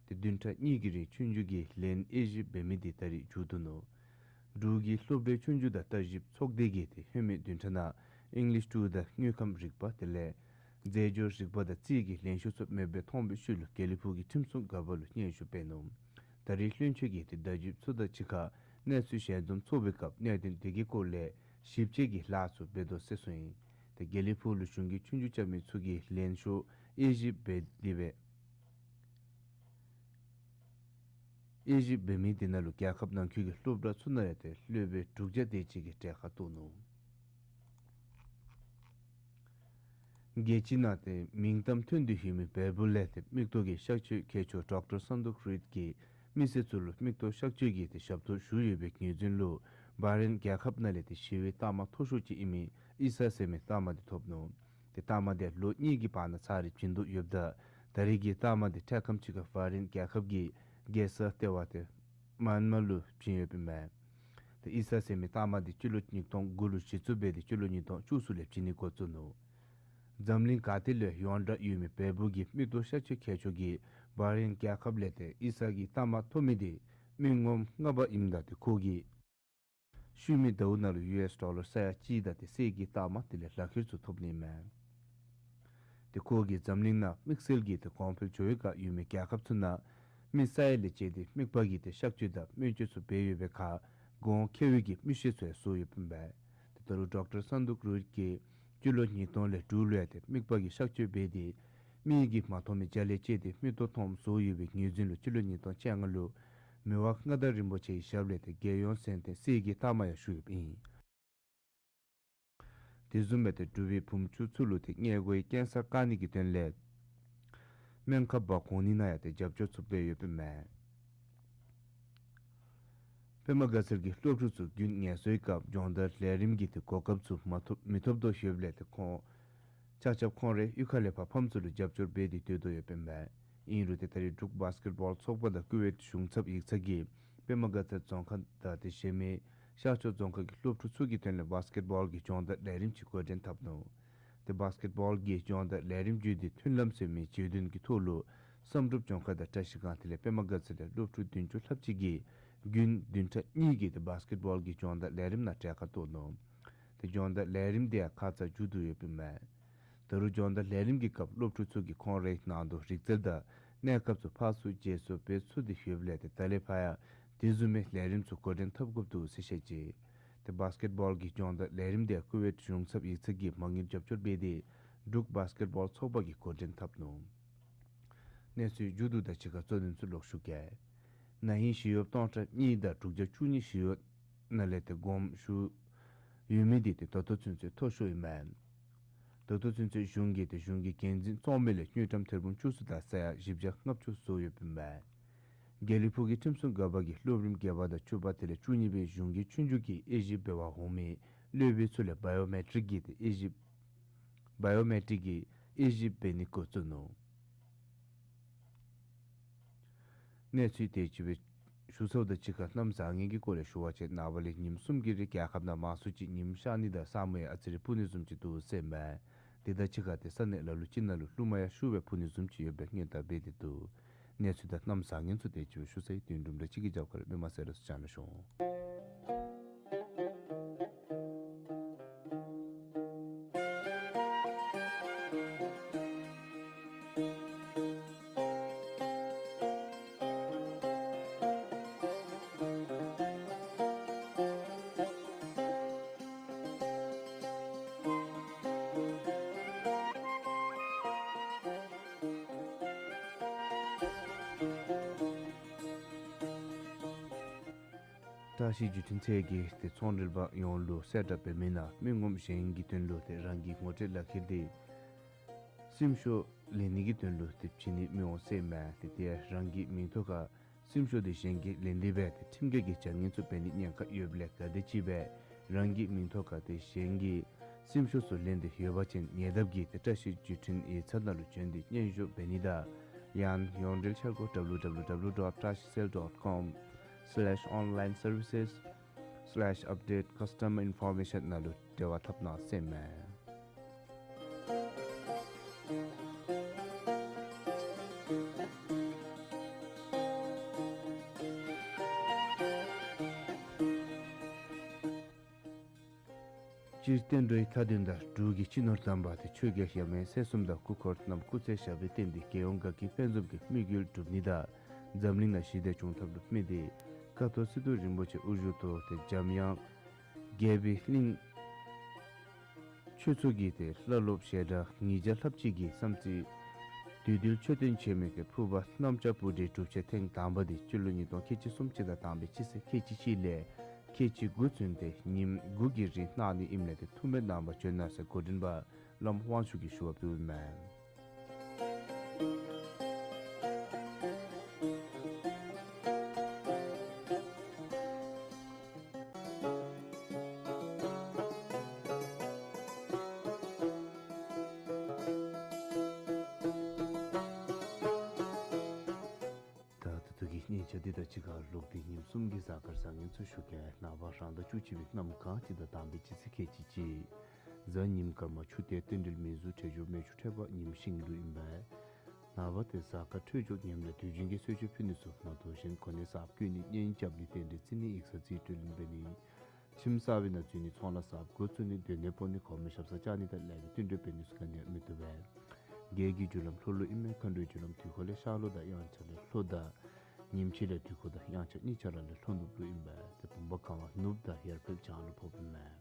དེ་བདུན་ཕྲག་གཉིས་ཀྱི་རིང་ཆོས་རྒྱུགས་ཀྱི་ལན་དབྱེ་ཞིབ་འབད་མི་དེ་ད་རིས་མཇུག་བསྡུ་ནུག། འབྲུག་གི་སློབ་གྲྭའི་ཆོས་རྒྱུགས་དང་བརྟག་ཞིབ་ཚོགས་སྡེ་གིས་དེ་ལྷོད་མི་བདུན་ཕྲག་ནང་ཨིང་ལིཤ་ཊུ་དང་དངོས་ཁམས་རིག་པ་དེ་ལས་རྫས་སྦྱོར་རིག་པ་དང་རྩིས་ཀྱི་ལེགས་ཤོམ་ཚུ་མེདཔ་སྦེ་མཐོང་བའི་ཤུལ་ལུ་དགེ་ལེགས་ཕུག་གི་ཁྲིམས་སྲུང་འགག་པ་ལུ་སྙན་ཞུ་འབད་ནུག། ད་རིས་བློན་ཆེན་གྱིས་དེ་བརྡ་བརྒྱུདཔ་ཚུ་དང་གཅིག་ཁར་གནས་ཚུལ་ཞལ་འཛོམས་ཚོགས་པའི་སྐབས་གནད་དོན་དེ་གི་སྐོར་ལས་ཞིབ་དཔྱད་ཀྱི་ལཱ་ཚུ་འབད་དོ་ཟེར་གསུངས་ཡི། ཏེ་དགེ་ལེགས་ཕུག་ལུ་གཞུང་གི་ཆོས་རྒྱུགས་རྐྱབ་མི་ཚུ་གིས་ལེན་ཤོག་དབྱེ་ཞིབ་འབད་དེ་སྦེ་དབྱེ་ཞིབ་འབད་མི་དེ་ནང་ལུ་རྒྱལ་ཁབ་ནང་འཁོད་ཀྱི་སློབ་གྲྭ་ཚུ་ནང་ཡང་ཏེ་སློབ་དཔོན་དྲུག་བརྒྱ་དེ་ཅིག་གིས་གྲལ་ཁར་གཏོགས་ནུག། རྒྱལ་སྤྱི་ནང་ཏེ་མིང་གཏམ་ཐོན་ཏེ་ཡོད་མི་བལ་པོ་ལས་ཏེ་མིག་ཏོ་གི་གཤག་བཅོས་མཁས་མཆོག་ཌོག་ཊར་སན་དུག་རིཌ་ཀྱིས་མི་སེར་ཚུ་ལུ་མིག་ཏོ་གཤག་བཅོས་ཀྱི་ཏེ་ཞབས་ཏོག་ཞུ་ཡོད་པའི་ངོས་འཛིན་ལུ་བྷ་རེན་རྒྱལ་ཁབ་ནང་ལས་ཏེ་ཞི་བའི་རྟགས་མ་མཐོ་ཤོས་ཅིག་ཨིན་མི་ཨི་ས་ཟེར་མི་རྟགས་མ་དེ་ཐོབ་ནུག། ཏེ་རྟགས་མ་དེ་ལོ་གཉིས་ཀྱི་བར་ན་ཚར་རེ་བྱིན་དོ་ཡོདཔ་ད་ད་རེས་ཀྱི་རྟགས་མ་དེ་འཕྲལ་ཁམས་ཅིག་ཁར་བྷ་རེན་རྒྱལ་ཁབ་ཀྱི་རྒྱལ་ས་ལྟེ་བ་ཏེ་མཱན་མ་ལུ་བྱིན་ཡོདཔ་ཨིན་མས། ཏེ་ཨི་ས་ཟེར་མི་རྟགས་མ་དེ་སྤྱི་ལོ་ཉིས་སྟོང་དགུ་ལུ་གཞི་བཙུགས་འབད་དེ་སྤྱི་ལོ་ཉིས་སྟོང་བཅུ་གསུམ་ལས་བྱིན་ནི་འགོ་བཙུགས་ནུག། འཛམ་གླིང་ག་ཏེ་ལུ་ཡོངས་གྲགས་ཡོད་མི་བལ་པོ་གི་མིག་ཏོ་གཤག་བཅོས་མཁས་མཆོག་གིས་བྷ་རེན་རྒྱལ་ཁབ་ལས་ཏེ་ཨི་ས་གི་རྟགས་མ་ཐོབ་མི་དེ་མི་ངོམ་ལྔ་པ་ཨིནམ་ད་ཏེ་ཁོ་གིས་ཤུལ་མའི་ཟླཝ་ནང་ལུ་ཡུ་ཨེསི་ཌོ་ལར་ས་ཡ་གཅིག་དང་ཏེ་གསེར་གྱི་རྟགས་མ་དེ་ལས་ལག་ཁྱེར་ཚུ་ཐོབ་ནི་མས། ཏེ་ཁོ་གིས་འཛམ་གླིང་ནང་དམིགས་བསལ་གྱི་ཏེ་གོང་འཕེལ་འགྱོ་བའི་བསྒང་ཡོད་མི་རྒྱལ་ཁབ་ཚུ་ནང་མི་ས་ཡ་ལས་བཅད་དེ་མིག་པ་གི་ཏེ་གཤག་བཅོས་དང་སྨན་བཅོས་ཚུ་འབད་ཡོད་པའི་ཁར་གོང་ཁེ་བའི་གི་མིག་ཤེལ་ཚུ་ཡང་བཟོ་ཡོདཔ་ཨིན་པས། ཏེ་ད་རུང་ཌོག་ཊར་སན་དུག་རིཌ་ཀྱིས་སྤྱི་ལོ་ཉིས་སྟོང་ལས་དྲུག་ལུ་ཡང་ཏེ་མིག་པ་གི་གཤག་བཅོས་འབད་དེ་མིག་གིས་མ་མཐོང་མི་བརྒྱ་ལས་བཅད་དེ་མིག་ཏོ་མཐོངམ་བཟོ་ཡོད་པའི་ངོས་འཛིན་ལུ་སྤྱི་ལོ་ཉིས་སྟོང་བཅོ་ལྔ་ལུ་མི་དབང་མངའ་བདག་རིན་པོ་ཆེའི་ཞབས་ལས་ཏེ་རྒྱལ་ཡོངས་མཚན་ལྡན་གསེར་གྱི་རྟགས་མ་ཡང་ཞུ་ཡོདཔ་ཨིན། དེ་བཟུམ་སྦེ་ཏེ་འབྲུག་པའི་བུམོ་ཆུང་ཚུ་ལུ་ཏེ་མངལ་སྒོའི་ཀེན་སར་བཀག་ནི་གི་དོན་ལས་སྨན་ཁབ་འབག་འོང་ནི་ནང་ཡང་ཏེ་རྒྱབ་སྐྱོར་ཚུ་འབད་ཡོདཔ་ཨིན་མས། པདྨ་དགའ་ཚལ་གྱི་སློབ་ཕྲུག་ཚུ་རྒྱུན་ངལ་གསོའི་སྐབས་སྦྱོང་བརྡར་ལས་རིམ་གྱི་ཏེ་གོ་སྐབས་ཚུ་མ་ཐོབ་མི་ཐོབ་དོ་ཡོདཔ་ལས་ཏེ་ཁོང་ཆ་ཁྱབ་ཁོང་རའི་གཡུས་ཁ་ལས་ཕར་ཕམ་ཚུ་ལུ་རྒྱབ་སྐྱོར་འབད་དེ་སྡོད་དོ་ཡོདཔ་ཨིན་མས། ཨིན་རུང་ཏེ་ད་རེས་འབྲུག་བཱསི་ཀེཊ་བཱོལ་ཚོགས་པ་དང་ཀུ་ཝེཊ་གཞུང་ཚབ་ཡིག་ཚང་གིས་པདྨ་དགའ་ཚལ་རྫོང་ཁག་དང་དེ་བཞིན་མི་ཤར་ཕྱོགས་རྫོང་ཁག་གི་སློབ་ཕྲུག་ཚུ་གི་དོན་ལས་བཱསི་ཀེཊ་བཱོལ་གྱི་སྦྱོང་བརྡར་ལས་རིམ་ཅིག་འགོ་འདྲེན་འཐབ་ནུག། ཏེ་བཱསི་ཀེཊ་བཱོལ་གྱི་སྦྱོང་བརྡར་ལས་རིམ་བརྒྱུད་དེ་མཐུན་ལམ་ཟེར་མི་བརྗོད་དོན་གྱི་ཐོག་ལུ་བསམ་གྲུབ་ལྗོངས་མཁར་དང་བཀྲ་ཤིས་སྒང་དེ་ལས་པདྨ་དགའ་ཚལ་ལས་སློབ་ཕྲུག་བདུན་ཅུ་ལྷགཔ་ཅིག་གིས་རྒྱུན་བདུན་ཕྲག་གཉིས་ཀྱི་ཏེ་བཱསི་ཀེཊ་བཱོལ་གྱི་སྦྱོང་བརྡར་ལས་རིམ་ནང་གྲལ་ཁར་གཏོགས་ནུག། ཏེ་སྦྱོང་བརྡར་ལས་རིམ་དེ་ཡང་ཁ་ཙ་མཇུག་བསྡུ་ཡོདཔ་ཨིན་མས། ད་རུང་སྦྱོང་བརྡར་ལས་རིམ་གྱི་སྐབས་སློབ་ཕྲུག་ཚུ་གིས་ཁོང་རའི་ནང་དུ་རིག་རྩལ་དང་གནས་སྐབས་ཚུ་ཕར་ཚུར་བརྗེ་སོར་འབད་ཚུགས་ཏེ་ཡོདཔ་ལས་ཏེ་ད་ལས་ཕར་ཡང་དེ་བཟུམ་མའི་ལས་རིམ་ཚུ་འགོ་འདྲེན་འཐབ་དགོཔ་འདུག་ཟེར་བཤད་ཅི། ཏེ་བཱསི་ཀེཊ་བཱོལ་གྱི་སྦྱོང་བརྡར་ལས་རིམ་དེ་ཀུ་ཝེཊ་གཞུང་ཚབ་ཡིག་ཚང་གིས་མ་དངུལ་རྒྱབ་སྐྱོར་འབད་དེ་འབྲུག་བཱསི་ཀེཊ་བཱོལ་ཚོགས་པ་གིས་འགོ་འདྲེན་འཐབ་ནུག། གནས་ཚུལ་མཇུག་བསྡུ་དང་གཅིག་ཁར་གཙོ་དོན་ཚུ་ལོག་ཞུ་གེ། ན་ཧིང་ཞི་གཡོགཔ་སྟོང་ཕྲག་གཉིས་དང་དྲུག་བརྒྱ་བཅུ་གཉིས་ཞི་གཡོག་ནང་ལས་ཏེ་དགོངསམ་ཞུ་ཡོད་མི་དེ་ཏེ་ད་ལྟོ་ཚུན་ཚོད་མཐོ་ཤོས་ཨིན་མས། ད་ལྟོ་ཚུན་ཚོད་གཞུང་གིས་ཏེ་གཞུང་གི་འགན་འཛིན་བཙོང་མི་ལས་དངུལ་ཀྲམ་ཐེར་འབུམ་བཅུ་གསུམ་དང་ས་ཡ་བཞི་བརྒྱ་ལྔ་བཅུ་བཟོ་ཡོདཔ་ཨིན་མས། དགེ་ལེགས་ཕུག་གི་ཁྲིམས་སྲུང་འགག་པ་གིས་སློབ་རིམ་བརྒྱད་པ་དང་བཅུ་པ་དེ་ལས་བཅུ་གཉིས་པའི་གཞུང་གི་ཆོས་རྒྱུགས་ཀྱི་དབྱེ་ཞིབ་འབད་བར་འོང་མི་སློབ་དཔོན་ཚུ་ལས་བཱ་ཡོ་མེ་ཊིཀ་གི་ཏེ་དབྱེ་ཞིབ་བཱ་ཡོ་མེ་ཊིཀ་གི་དབྱེ་ཞིབ་འབད་ནི་འགོ་བཙུགས་ནུག། གནས་ཚུལ་དེ་ཅིག་སྦེ་ཞུ་ཚརཝ་དང་གཅིག་ཁར་གནམ་བཟང་ངན་གྱི་སྐོར་ལས་ཞུ་བ་ཅིན་ནངས་པ་ལས་ཉིནམ་གསུམ་གྱི་རིང་རྒྱལ་ཁབ་ནང་མང་སུ་ཅིག་ཉིམ་ཤར་ནི་དང་ས་སྨུག་ཡང་ཨ་ཙི་རེ་ཕུབ་ནི་བཟུམ་ཅིག་འདུག་ཟེར་མས། དེ་དང་གཅིག་ཁར་ཏེ་ས་གནས་ལ་ལུ་ཅིག་ནང་ལུ་རླུང་མ་ཡང་ཤུགས་སྦེ་ཕུ་ནི་བཟུམ་ཅིག་ཡོད་པའི་སྔོན་བརྡ་འབད་དེ་འདུག། གནས་ཚུལ་དང་གནམ་བཟང་ངན་ཚུ་དེ་ཅིག་སྦེ་ཞུ་ཚར་ཡི། དོན་གྲུབ་དང་གཅིག་གི་རྒྱབ་ཁར་མི་མང་གསལ་སྒྲོག་ཚུ་བྱོན་ལེགས་ཤོག། བཀྲ་ཤིས་བརྒྱུད་འཕྲིན་ཚད་ཀྱིས་ཏེ་ཚོང་འབྲེལ་པ་ཡོངས་ལུ་གསལ་བསྒྲགས་འབད་མི་ནང་མི་ངོམ་གཞན་གྱི་དོན་ལུ་ཏེ་རང་གི་ངོ་སྤྲོད་ལག་ཁྱེར་དེ་སེམས་ཤོག་ལེན་ནི་གི་དོན་ལུ་ཏེ་བྱིན་ནི་མི་འོང་ཟེར་མས། ཏེ་དེ་རང་གི་མིང་ཐོག་ཁར་སེམས་ཤོག་དེ་གཞན་གྱིས་ལེན་ཏེ་སྦེ་ཏེ་ཁྲིམས་འགལ་གྱི་བྱ་ངན་ཚུ་འབད་ནི་ཉེན་ཁ་ཡོདཔ་ལས་ག་དེམ་ཅིག་སྦེ་རང་གི་མིང་ཐོག་ཁར་ཏེ་གཞན་གྱིས་སེམས་ཤོག་ཚུ་ལེན་ཏེ་ཡོད་པ་ཅིན་ཉེ་འདབས་ཀྱི་ཏེ་བཀྲ་ཤིས་བརྒྱུད་འཕྲིན་ཡིག་ཚང་ནང་ལུ་བྱོན་ཏེ་སྙན་ཞུ་འབད་ནི་དང་ཡང་ཡོངས་འབྲེལ་འཆར་སྒོ་www dot trashicell dot com slash online services slash update customer information ནང་ལུ་འབྲེལ་བ་འཐབ་གནང་ཟེར་མས། སྤྱིར་བསྟན་འགྲོའི་མཐའ་དོན་དང་འབྲུག་གི་སྤྱི་ནོར་དམ་པ་ཏེ་ཆོས་རྒྱལ་ཞྭ་དམར་སྲས་གསུམ་དང་སྐུ་འཁོར་རྣམས་སྐུ་ཚེ་ཞབས་པད་བརྟན་ཏེ་རྒྱལ་ཡོངས་དགའ་སྐྱིད་དཔལ་འཛོམས་ཀྱི་དམིགས་ཡུལ་འགྲུབ་ནི་དང་འཛམ་གླིང་ནང་ཞི་བདེ་འབྱུང་ཐབས་ལུ་དམིགས་ཏེ་ཀ་ཐོག་སི་ཏུ་རིན་པོ་ཆེ་དབུ་བཞུགས་ཐོག་ཏེ་འཇམ་དབྱངས་རྒྱལ་པོའི་གླིང་ ཁྱོད་ཚུ་གིས་ཏེ་བླ་སློབ་ཞལ་གྲངས་ཉིས་བརྒྱ་ལྷགཔ་ཅིག་གིས་བསམ་རྩེ་བདུད་འདུལ་མཆོད་རྟེན་ཆེན་མོའི་གི་ཕུར་པ་གནམ་ལྕགས་སྤུ་གྲིའི་སྒྲུབ་ཆེན་ཐེངས་དང་པ་འདི་སྤྱི་ལོ་ཉིས་སྟོང་ཁལ་གཅིག་སུམ་ཅུ་དང་དང་པའི་སྤྱི་ཚེས་ཁལ་གཅིག་གཅིག་ལས་ཁལ་གཅིག་དགུ་ཚུན་ཏེ་ཉིནམ་དགུ་གི་རིང་གནང་ནི་ཨིནམ་ལས་ཏེ་ཐུགས་སྨོན་གནང་བར་བྱོན་གནང་ཟེར་འགོ་འདྲེན་པ་བླམ་དབང་ཕྱུག་གིས་ཞུ་བ་ཕུལཝ་ཨིན་མས། ད་ད་ལྟོ་གི་སྙན་ཆ་འདི་དང་གཅིག་ཁར་ལུ་ཏེ་ཉིནམ་གསུམ་གྱི་གཟའ་སྐར་བཟང་ངན་ཚུ་ཞུ་གེ། ནངས་པ་རང་ཟླ་བཅུ་གཅིག་པའི་གནམ་གང་སྤྱི་ཟླ་དང་པའི་སྤྱི་ཚེས་ཁལ་གཅིག་གཅིག་གཟའ་ཉིམ་སྐར་མ་ཆུ་སྟོད་རྟེན་འབྲེལ་མི་གཟུགས་འཕྲོད་སྦྱོར་སྨན་ཆུ་འཕྲོད་པ་ཉིམ་ཤིང་ལུག་ཨིན་པས། ནངས་པ་ཏེ་གཟའ་སྐར་འཕྲོད་སྦྱོར་ངནམ་ལས་དུས་རྒྱུན་གྱི་གསོལ་མཆོད་ཕུལ་ནི་ཚུ་མ་གཏོགས་གཞན་གོ་གནས་གསརཔ་བསྐོ་ནི་གཉེན་རྐྱབ་ནི་རྟེན་འབྲེལ་བརྩི་ནི་ཡིག་ཚང་རྩིས་སྤྲོད་ལེན་འབད་ནི་ཁྱིམ་གསར་པའི་ནང་འཛུལ་ནི་ཚོང་ལཱ་གསརཔ་འགོ་བཙུགས་ནི་སྡོད་གནས་སྤོ་ནི་གོ་མེ་ཞབས་སར་བཅར་ནི་དང་ལེགས་པའི་བསྟུན་གྲོས་འབད་ནི་ཚུ་ག་ནི་ཡང་མི་བཏུབ་པས། རྒྱལ་གྱི་རྒྱུ་ལམ་ལྷོ་ལུག་ཨིན་མས། མཁའ་འགྲོའི་རྒྱུ་ལམ་དུས་འཁོར་ལས་ཤར་ལུག་དང་དབྱངས་འཆར་ལས་ལྷོ་དང་ཉིམ་ཕྱེད་ལས་དུས་འཁོར་དང་དབྱངས་འཆར་གཉིས་ཆ་ར་ལས་ལྷོ་ནུབ་ལུག་ཨིན་པས། ཏེ་བུམ་པ་གང་བ་ནུབ་དང་ཡར་ཕེབས་བྱང་ལུ་ཕོགཔ་ཨིན་མས།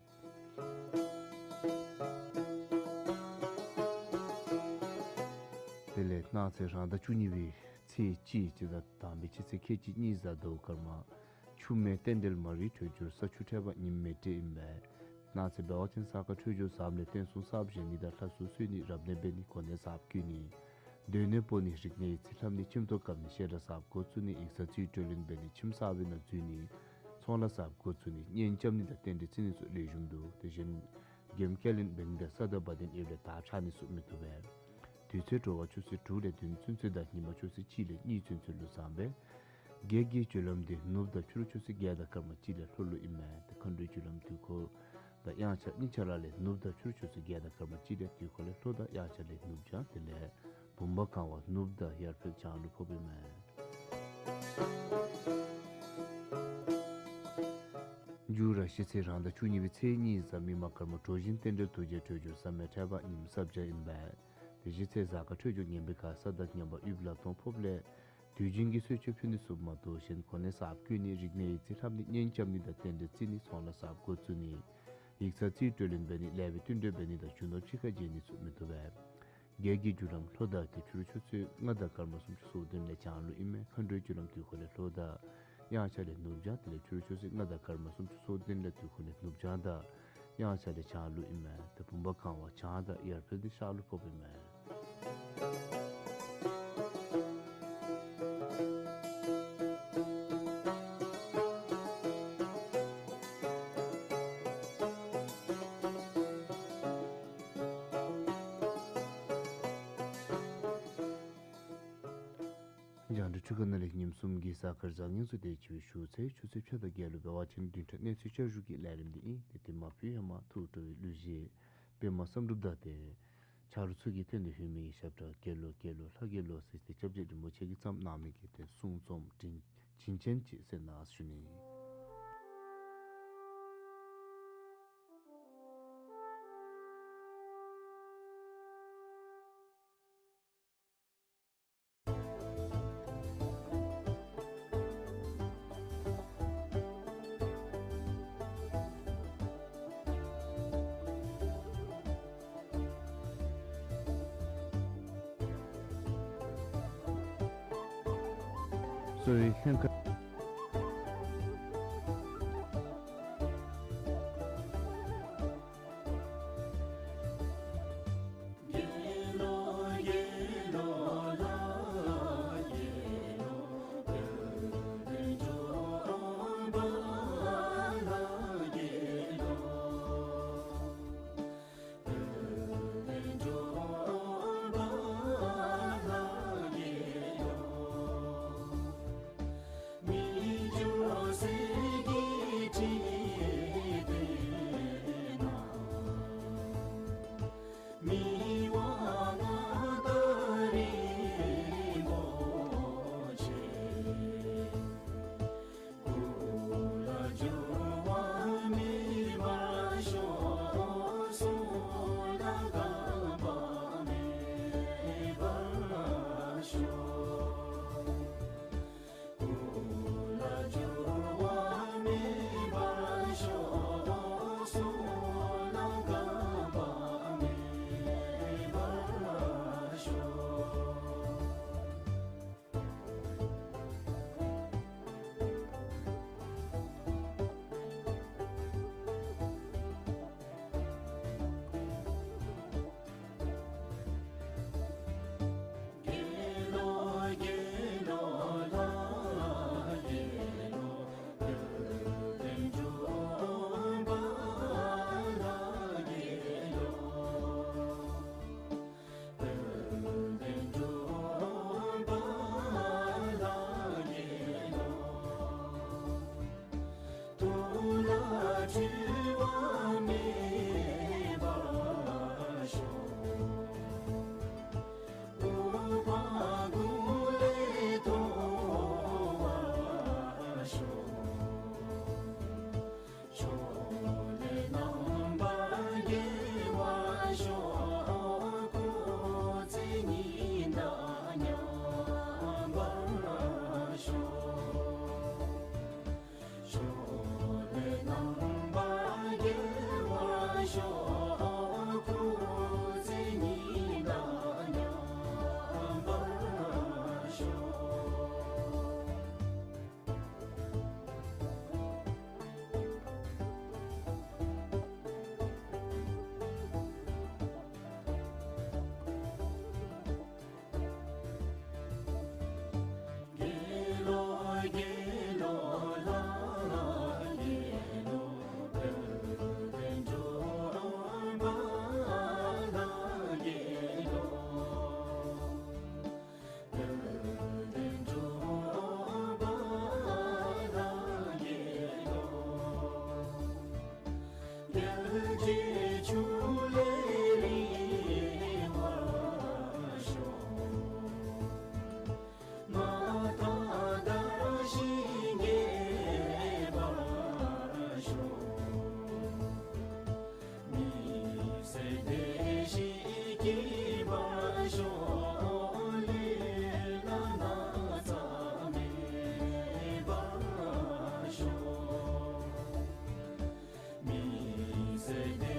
དེ་ལས་གནངས་ཚེ་རང་ཟླ་བཅུ་གཉིས་པའི་ཚེས་གཅིག་སྤྱི་ཟླ་དང་པའི་སྤྱི་ཚེས་ཁལ་གཅིག་གཉིས་གཟའ་ཟླཝ་སྐར་མ་ཆུ་སྨན་རྟེན་འབྲེལ་མ་རིག་འཕྲོད་སྦྱོར་ས་ཆུ་འཕྲོད་པ་ཉིམ་མེ་སྤྲེལ་ཨིན་པས། གནངས་ཚེ་འབད་བ་ཅིན་གཟའ་སྐར་འཕྲོད་སྦྱོར་བཟངམ་ལས་རྟེན་གསུམ་གསརཔ་བཞེངས་ནི་དང་ལྷ་གསོལ་གསོལ་ནི་རབ་གནས་འབད་ནི་གོ་གནས་གསརཔ་བསྐོ་ནི་སྡོད་གནས་སྤོ་ནི་རིག་གནས་ཡིག་རྩིས་ལྷབ་ནི་ཁྱིམ་ཐོག་བཀབ་ནི་བཤད་གྲྭ་གསརཔ་འགོ་བཙུགས་ནི་ཡིག་ཚང་རྩིས་སྤྲོད་ལེན་འབད་ནི་ཁྱིམ་གསར་པའི་ནང་འཛུལ་ནི་ཚོང་ལཱ་གསརཔ་འགོ་བཙུགས་ནི་གཉེན་རྐྱབ་ནི་དང་རྟེན་འབྲེལ་བརྩི་ནི་ཚུ་ལེགས་ཤོམ་འདུག། དེ་བཞིན་འགྱེམ་སྐྱ་ལེན་འབད་ནི་དང་ས་དང་བ་དན་ཨེབ་ལས་དར་འཕྱར་ནི་ཚུ་མི་བཏུབ་པས། དུས་ཚོད་དྲོ་པ་ཆུ་ཚོད་དྲུག་ལས་བདུན་ཚུན་ཚོད་དང་ཉིན་མ་ཆུ་ཚོད་གཅིག་ལས་གཉིས་ཚུན་ཚོད་ལུ་བཟང་པས། རྒྱལ་གྱི་རྒྱུ་ལམ་འདི་ནུབ་དང་ཕྱི་རུ་ཆུ་ཚོད་བརྒྱད་དང་སྐར་མ་གཅིག་ལས་ལྷོ་ལུག་ཨིན་མས། ཏེ་མཁའ་འགྲོའི་རྒྱུ་ལམ་དུས་འཁོར་དང་དབྱངས་འཆར་གཉིས་ཆ་ར་ལས་ནུབ་དང་ཕྱི་རུ་ཆུ་ཚོད་བརྒྱད་དང་སྐར་མ་གཅིག་ལས་དུས་འཁོར་ལས་ལྷོ་དང་དབྱངས་འཆར་ལས་ནུབ་བྱང་། དེ་ལས་བུམ་པ་གང་བ་ནུབ་དང་ཡར་ཕེབས་བྱང་ལུ་ཕོགཔ་ཨིན་མས། མཇུག་ར་གཞེས་ཚེ་རང་ཟླ་བཅུ་གཉིས་པའི་ཚེས་གཉིས་གཟའ་མིག་དམར་སྐར་མ་གྲོ་བཞིན་རྟེན་འབྲེལ་དུས་རྒྱུན་འཕྲོད་སྦྱོར་ས་སྨན་འཕྲོད་པ་ཉིམ་གསརཔ་བྱ་ཨིན་པས། ཏེ་གཞེས་ཚེ་གཟའ་སྐར་འཕྲོད་སྦྱོར་ངན་པའི་ཁར་ས་དང་མཉམ་པ་དབུས་ལ་སྟོང་ཕོགཔ་ལས་དུས་རྒྱུན་གྱི་གསོལ་མཆོད་ཕུལ་ནི་ཚུ་མ་གཏོགས་གཞན་གོ་གནས་གསརཔ་བསྐོ་ནི་རིག་གནས་ཡིག་རྩིས་ལྷབ་ནི་གཉེན་རྐྱབ་ནི་དང་རྟེན་འབྲེལ་བརྩི་ནི་ཚོང་ལཱ་གསརཔ་འགོ་བཙུགས་ནི་ཡིག་ཚང་རྩིས་སྤྲོད་ལེན་འབད་ནི་ལེགས་པའི་བསྟུན་གྲོས་འབད་ནི་དང་རྒྱུ་ནོར་ཕྱི་ཁར་བྱིན་ནི་ཚུ་མི་བཏུབ་པས། རྒྱལ་གྱི་རྒྱུ་ལམ་ལྷོ་དང་ཏེ་ཕྱི་རུ་ཆུ་ཚོད་ལྔ་དང་སྐར་མ་སུམ་ཅུ་སོ་བདུན་ལས་བྱང་ལུག་ཨིན་མས། མཁའ་འགྲོའི་རྒྱུ་ལམ་དུས་འཁོར་ལས་ལྷོ་དང་དབྱངས་འཆར་ལས་ནུབ་བྱང་། དེ་ལས་ཕྱི་རུ་ཆུ་ཚོད་ལྔ་དང་སྐར་མ་སུམ་ཅུ་སོ་བདུན་ལས་དུས་འཁོར་ལས་ནུབ་བྱང་དང་དབྱངས་འཆར་ལས་བྱང་ལུག་ཨིན་མས། ཏེ་བུམ་པ་གང་བ་བྱང་དང་ཡར་ཕེབས་ཏེ་ཤར་ལུ་ཕོགཔ་ཨིན་མས། རྒྱང་བསྒྲགས་འཕྲུལ་ཁང་ནང་ལས་ཉིནམ་གསུམ་གྱི་གཟའ་སྐར་བཟང་ངན་ཚུ་དེ་ཅིག་སྦེ་ཞུ་ཚར། ཆུ་ཚོད་ཕྱེད་དང་བརྒྱད་ལུ་འབད་བ་ཅིན་བདུན་ཕྲག་གནས་ཚུལ་བསྐྱར་ཞུ་གི་ལས་རིམ་འདི་ཨིན། ཏེ་དེ་མ་ཕུལ་ཧེ་མ་ཐུགས་སྤྲོ་བའི་གླུ་གཞས་པདྨ་བསམ་གྲུབ་དང་ཏེ་ཆ་རོགས་ཚུ་གིས་ཐོན་ཏེ་ལྷོད་མི་གི་ཞབས་ཁྲ་རྒྱལ་ལོ་རྒྱལ་ལོ་ལྷ་རྒྱལ་ལོ་ཟེར་ཏེ་སྐྱབས་རྗེ་རིན་པོ་ཆེ་གིས་བརྩམས་གནང་མི་གི་ཏེ་གསུང་རྩོམ་བྱིན་བྱིན་ཅན་ཅིག་གསན་གནང་ཞུ་ནི། གསོ་བའི་ལྷན་ཁག་ཤོག། སྐུ་ཚེ་ཉི་ཟླ་མཉམ་པར་ཤོག། དགེ་སློང་དགེ་སློང་ལྷ་དགེ་སློང་དཔལ་ལྡན་འབྱུང་པ་ལྷ་དགེ་སློང་། དཔལ་ལྡན་འབྱུང་པ་ལྷ་དགེ་སློང་། རྒྱལ་བྱེད་ཕྱུག་ལས་རིང་བར་ཤོག། མངའ་ཐང་དར་ཞིང་རྒྱས་པར་ཤོག། མི་བསད་བདེ་སྐྱིད་སྐྱིད་པར་ཤོག། ལས་ལ་ན་ཚ་མེད་པར་ཤོག། མི་བསད་བདེ་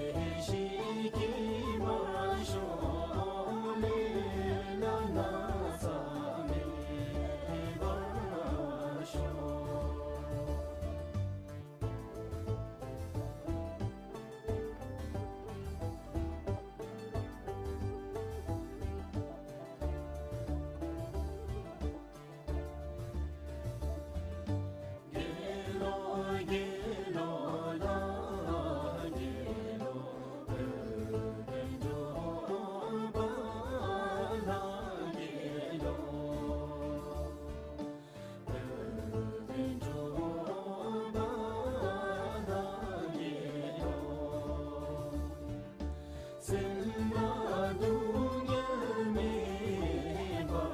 སྐྱིད་སྐྱིད་པར་ཤོག། ལས་ལ་ན་ཚ་མེད་པར་ཤོག། དགེ་སློང་དགེ་སློང་ལྷ་དགེ་སློང་། དཔལ་ལྡན་འབྱུང་པ་ལྷ་དགེ་སློང་། དཔལ་ལྡན་འབྱུང་པ་ལྷ་དགེ་སློང་། སེམས་ལ་སྡུག་བསྔལ་མེད་པར་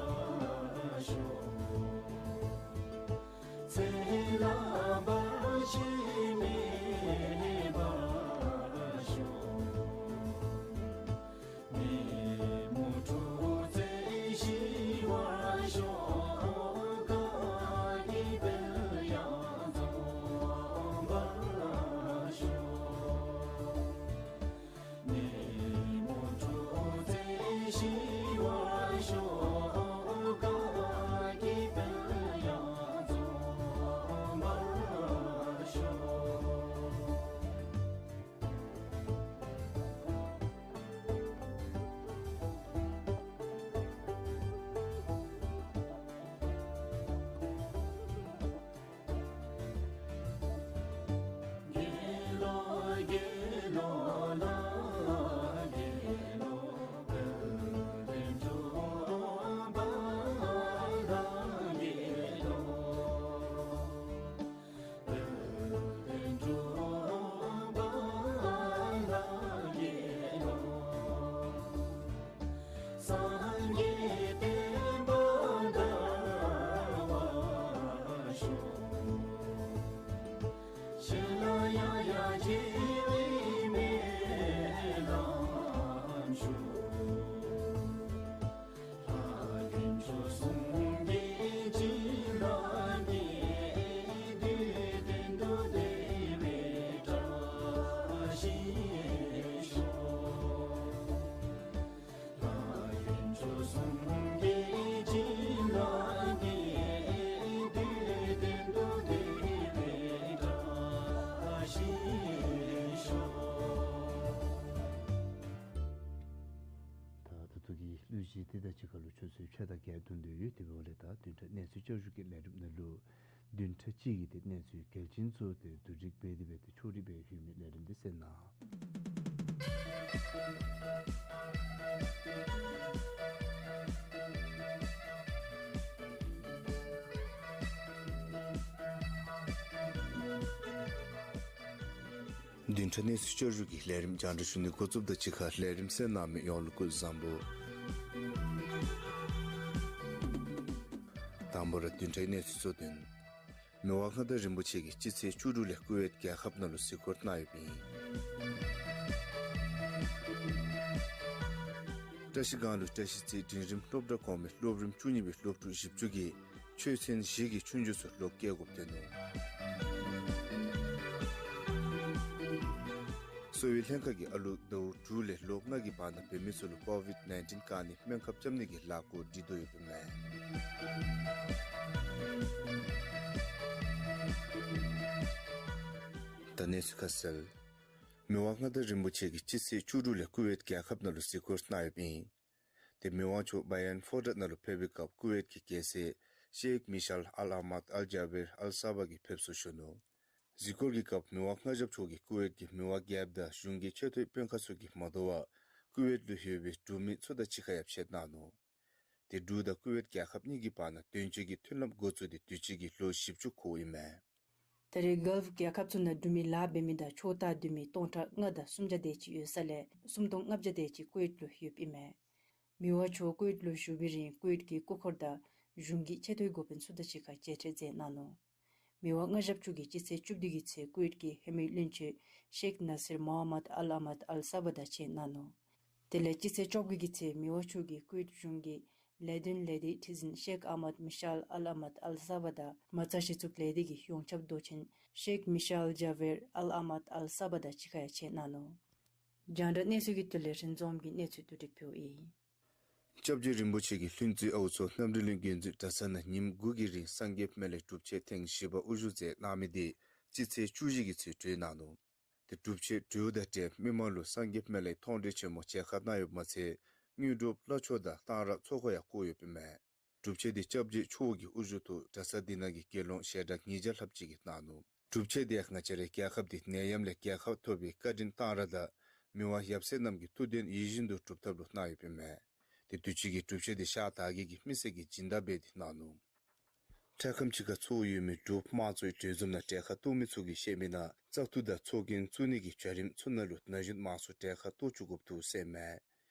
ཤོག། ཚེ་ལ་བར་ཆད་མེད་པར་ཤོག། ནད་མུག་འཁྲུག་རྩོད་ཞི་བར་ཤོག། དགའ་སྐྱིད་དཔལ་དབྱངས་འཛོམས་པར་ཤོག། ནད་མུག་འཁྲུག་རྩོད་ཞི་བར་ཤོག། དགའ་སྐྱིད་དཔལ་དབྱངས་འཛོམས་པར་ཤོག། དགེ་སློང་དགེ་སློང་ལྷ་དགེ་སློང་། དཔལ་ལྡན་འབྱུང་པ་ལྷ་དགེ་སློང་། དཔལ་ལྡན་འབྱུང་པ་ལྷ་དགེ་སློང་། སངས་རྒྱས་བསྟན་པ་དར་བར་ཤོག། ཞི་ལ་ཡང་ཡང་རྒྱས་པའི་སྨོན་ལམ་ཞུ། ལྷ་དཀོན་མཆོག་གསུམ་གྱི་བྱིན་རླབས་ཀྱིས། དུས་གཏན་དུ་བདེ་བའི་བཀྲ་ཤིས་ཤོག། ལྷ་དཀོན་མཆོག་གསུམ་གྱི་བྱིན་རླབས་ཀྱིས། དུས་གཏན་དུ་བདེ་བའི་བཀྲ་ཤིས་ཤོག། ད་ད་ལྟོ་གི་གླུ་གཞས་འདི་དང་གཅིག་ཁར་ལུ་ཆུ་ཚོད་ཕྱེད་དང་བརྒྱད་ཐོན་དོ་ཡོད། དེ་འབདཝ་ལས་ད་བདུན་ཕྲག་གནས་ཚུལ་བསྐྱར་ཞུ་གི་ལས་རིམ་ནང་ལུ་བདུན་ཕྲག་གཅིག་གི་ཏེ་གནས་ཚུལ་གལ་ཆེན་ཚུ་ཏེ་བསྡུ་སྒྲིག་འབད་དེ་སྦེ་ཏེ་ཕྱོགས་སྒྲིག་འབད་ཡོད་མི་ལས་རིམ་འདི་གསན་གནང་། བདུན་ཕྲག་གནས་ཚུལ་བསྐྱར་ཞུ་གི་ལས་རིམ་རྒྱང་བསྒྲགས་ཞུ་ནི་འགོ་བཙུགསཔ་དང་གཅིག་ཁར་ལས་རིམ་གསན་གནང་མི་ཡོངས་ལུ་སྐུ་གཟུགས་བཟང་པོ། དང་པ་ར་བདུན་ཕྲག་གནས་ཚུལ་གཙོ་དོན། མི་དབང་མངའ་བདག་རིན་པོ་ཆེ་གིས་སྤྱི་ཚེས་བཅུ་དྲུག་ལས་ཀུ་ཝེཊ་རྒྱལ་ཁབ་ནང་ལུ་གཟིགས་སྐོར་གནང་ཡོདཔ་ཨིན། བཀྲ་ཤིས་སྒང་ལུ་བཀྲ་ཤིས་རྩེ་འབྲིང་རིམ་སློབ་གྲྭ་གོང་མའི་སློབ་རིམ་བཅུ་གཉིས་པའི་སློབ་ཕྲུག་བཞི་བཅུ་གིས་ཆོས་ཚན་བཞི་གི་ཆོས་རྒྱུགས་ཚུ་ལོག་བཀལ་དགོཔ་ཐོན་ནུག། གསོ་བའི་ལྷན་ཁག་གིས་ཨ་ལུ་ཟླཝ་དྲུག་ལས་ལོ་ལྔ་གི་བར་ན་འབད་མི་ཚུ་ལུ་ཀོ་ཝིཌ་ནའིན་ཊིན་བཀག་ནིའི་སྨན་ཁབ་རྐྱབ་ནི་གི་ལས་འགུལ་སྒྲིག་དོ་ཡོདཔ་ཨིན་མས། ད་གནས་ཚུལ་ཁ་གསལ། མི་དབང་མངའ་བདག་རིན་པོ་ཆེ་གིས་སྤྱི་ཚེས་བཅུ་དྲུག་ལས་ཀུ་ཝེཊ་རྒྱལ་ཁབ་ནང་ལུ་གཟིགས་སྐོར་གནང་ཡོདཔ་ཨིན། ཏེ་མི་དབང་མཆོག་བ་ཡཱན་ཕོ་ཌ་ནང་ལུ་ཕེབས་པའི་སྐབས་ཀུ་ཝེཊ་གི་རྒྱལ་སྲས་ཤེག་མི་ཤལ་ཨལ་ཨ་མད་ཨལ་ཇ་བེར་ཨལ་ས་བ་གིས་ཕེབས་བསུ་ཞུ་ནུག། གཟིགས་སྐོར་གྱི་སྐབས་མི་དབང་མངའ་ཞབས་མཆོག་གིས་ཀུ་ཝེཊ་གྱི་མི་དབང་རྒྱལཔོ་དང་གཞུང་གི་ཆེ་མཐོའི་དཔོན་ཁག་ཚུ་གིས་མ་དོ་བར་ཀུ་ཝེཊ་ལུ་ཡོད་པའི་འབྲུག་མི་ཚུ་དང་གཅིག་ཁར་ཡང་མཇལ་གནང་ནུག། ཏེ་འབྲུག་དང་ཀུ་ཝེཊ་རྒྱལ་ཁབ་གཉིས་ཀྱི་བར་ན་དོན་གཅོད་ཀྱི་མཐུན་ལམ་འགོ་བཙུགས་ཏེ་དུས་ཅི་གི་ལོ་བཞི་བཅུ་འཁོརཝ་ཨིན་མས། ད་རེས་གཱལཕ་རྒྱལ་ཁབ་ཚུ་ནང་འབྲུག་མི་ལཱ་འབད་མི་དང་ཕྱོགས་མཐའ་སྡོད་མི་སྟོང་ཕྲག་ལྔ་དང་སུམ་བརྒྱ་དེ་ཅིག་ཡོད་ས་ལས་སུམ་སྟོང་ལྔ་བརྒྱ་དེ་ཅིག་ཀུ་ཝེཊ་ལུ་ཡོདཔ་ཨིན་མས། མི་དབང་མཆོག་ཀུ་ཝེཊ་ལུ་བཞུགས་པའི་རིང་ཀུ་ཝེཊ་ཀྱི་སྐུ་འཁོར་དང་གཞུང་གི་ཆེ་མཐོའི་འགོ་དཔོན་ཚུ་དང་གཅིག་ཁར་མཇལ་འཕྲད་མཛད་གནང་ནུག། མི་དབང་མངའ་ཞབས་མཆོག་གིས་སྤྱི་ཚེས་བཅུ་བདུན་གྱི་ཚེ་ཀུ་ཝེཊ་ཀྱི་ཧེ་མའི་བློན་ཆེན་ཤེག་ནཱ་སིར་མོ་ཧམ་མད་ཨལ་ཨ་མད་ཨལ་ས་བ་དང་མཇལ་གནང་ནུག། དེ་ལས་སྤྱི་ཚེས་བཅོ་དགུ་གི་ཚེ་མི་དབང་མཆོག་གིས་ཀུ་ཝེཊ་གཞུང་གི་ལས་དོན་ལས་སྡེའི་ཁྲི་འཛིན་ཤེག་ཨ་མད་མི་ཤལ་ཨལ་ཨ་མད་ཨལ་ས་བ་དང་མ་རྩ་གཞི་བཙུགས་ལས་སྡེ་གི་ཡོངས་ཁྱབ་མདོ་ཆེན་ཤེག་མི་ཤལ་ཇ་བེར་ཨལ་ཨ་མད་ཨལ་ས་བ་དང་གཅིག་ཁར་ཡང་མཇལ་གནང་ནུག། རྒྱང་བསྒྲགས་གནས་ཚུལ་གྱི་དོན་ལས་རིན་འཛོམས་ཀྱིས་གནས་ཚུལ་བསྡུ་སྒྲིག་ཕུལཝ་ཨིན། སྐྱབས་རྗེ་རིན་པོ་ཆེ་གིས་ལྷུན་རྩེ་ཨའུ་མཚོ་གནམ་རི་གླིང་དགོན་འཛིན་གྲྭ་ཚང་ནང་ཉིནམ་དགུ་གི་རིང་སངས་རྒྱས་སྨན་བླའི་སྒྲུབ་ཆེན་ཐེངས་བཞི་པ་དབུ་བཞུགས་མཛད་གནང་མི་དེ་སྤྱི་ཚེས་བཅུ་བཞི་གི་ཚེ་གྲོལ་གནང་ནུག། ཏེ་སྒྲུབ་ཆེན་གྲོལཝ་དང་འབྲེལ་མི་མང་ལུ་སངས་རྒྱས་སྨན་བླའི་མཐོང་གྲོལ་ཆེན་མོ་མཇལ་ཁ་གནང་ཡོདཔ་མ་ཚད་དངོས་གྲུབ་བླ་མཆོག་དང་གཏང་རག་ཚོགས་འཁོར་ཡང་བསྐོར་ཡོདཔ་ཨིན་མས། སྒྲུབ་ཆེན་དེ་སྐྱབས་རྗེ་མཆོག་གི་དབུ་བཞུགས་ཐོག་གྲྭ་ཚང་འདི་ནང་གི་དགེ་སློང་ཞལ་གྲངས་ཉིས་བརྒྱ་ལྷགཔ་ཅིག་གིས་གནང་ནུག། སྒྲུབ་ཆེན་དེ་ཡང་ང་བཅས་རའི་རྒྱལ་ཁབ་འདི་ནད་ཡམས་ལས་རྒྱལ་ཁ་ཐོབ་པའི་བཀའ་དྲིན་གཏང་རག་དང་མི་དབང་ཡབ་སྲས་རྣམས་ཀྱི་ཐུགས་དོན་ཡིད་བཞིན་དུ་སྒྲུབ་ཐབས་ལུ་གནང་ཡོདཔ་ཨིན་མས། ཏེ་དུས་ཅི་གི་སྒྲུབ་ཆེན་དེ་ཤར་དར་རྒྱས་ཀྱིས་མི་སེར་གྱི་སྦྱིན་བདག་འབད་དེ་གནང་ནུག། འཕྲལ་ཁམས་ཅིག་ཁར་ཚོགས་ཡོད་མི་འབྲུག་དམངས་གཙོའི་གྲོས་འཛོམས་ནང་གྲལ་ཁར་གཏོགས་མི་ཚུ་གིས་བཤད་མི་ནང་བཙག་འཐུ་དང་ཚོགས་རྒྱན་བཙུགས་ནི་གི་བྱ་རིམ་ཚུ་ནང་ལུ་ན་གཞོན་མང་སུ་གྲལ་ཁར་གཏོགས་བཅུག་དགོཔ་འདུག་ཟེར་ཨིན་མས།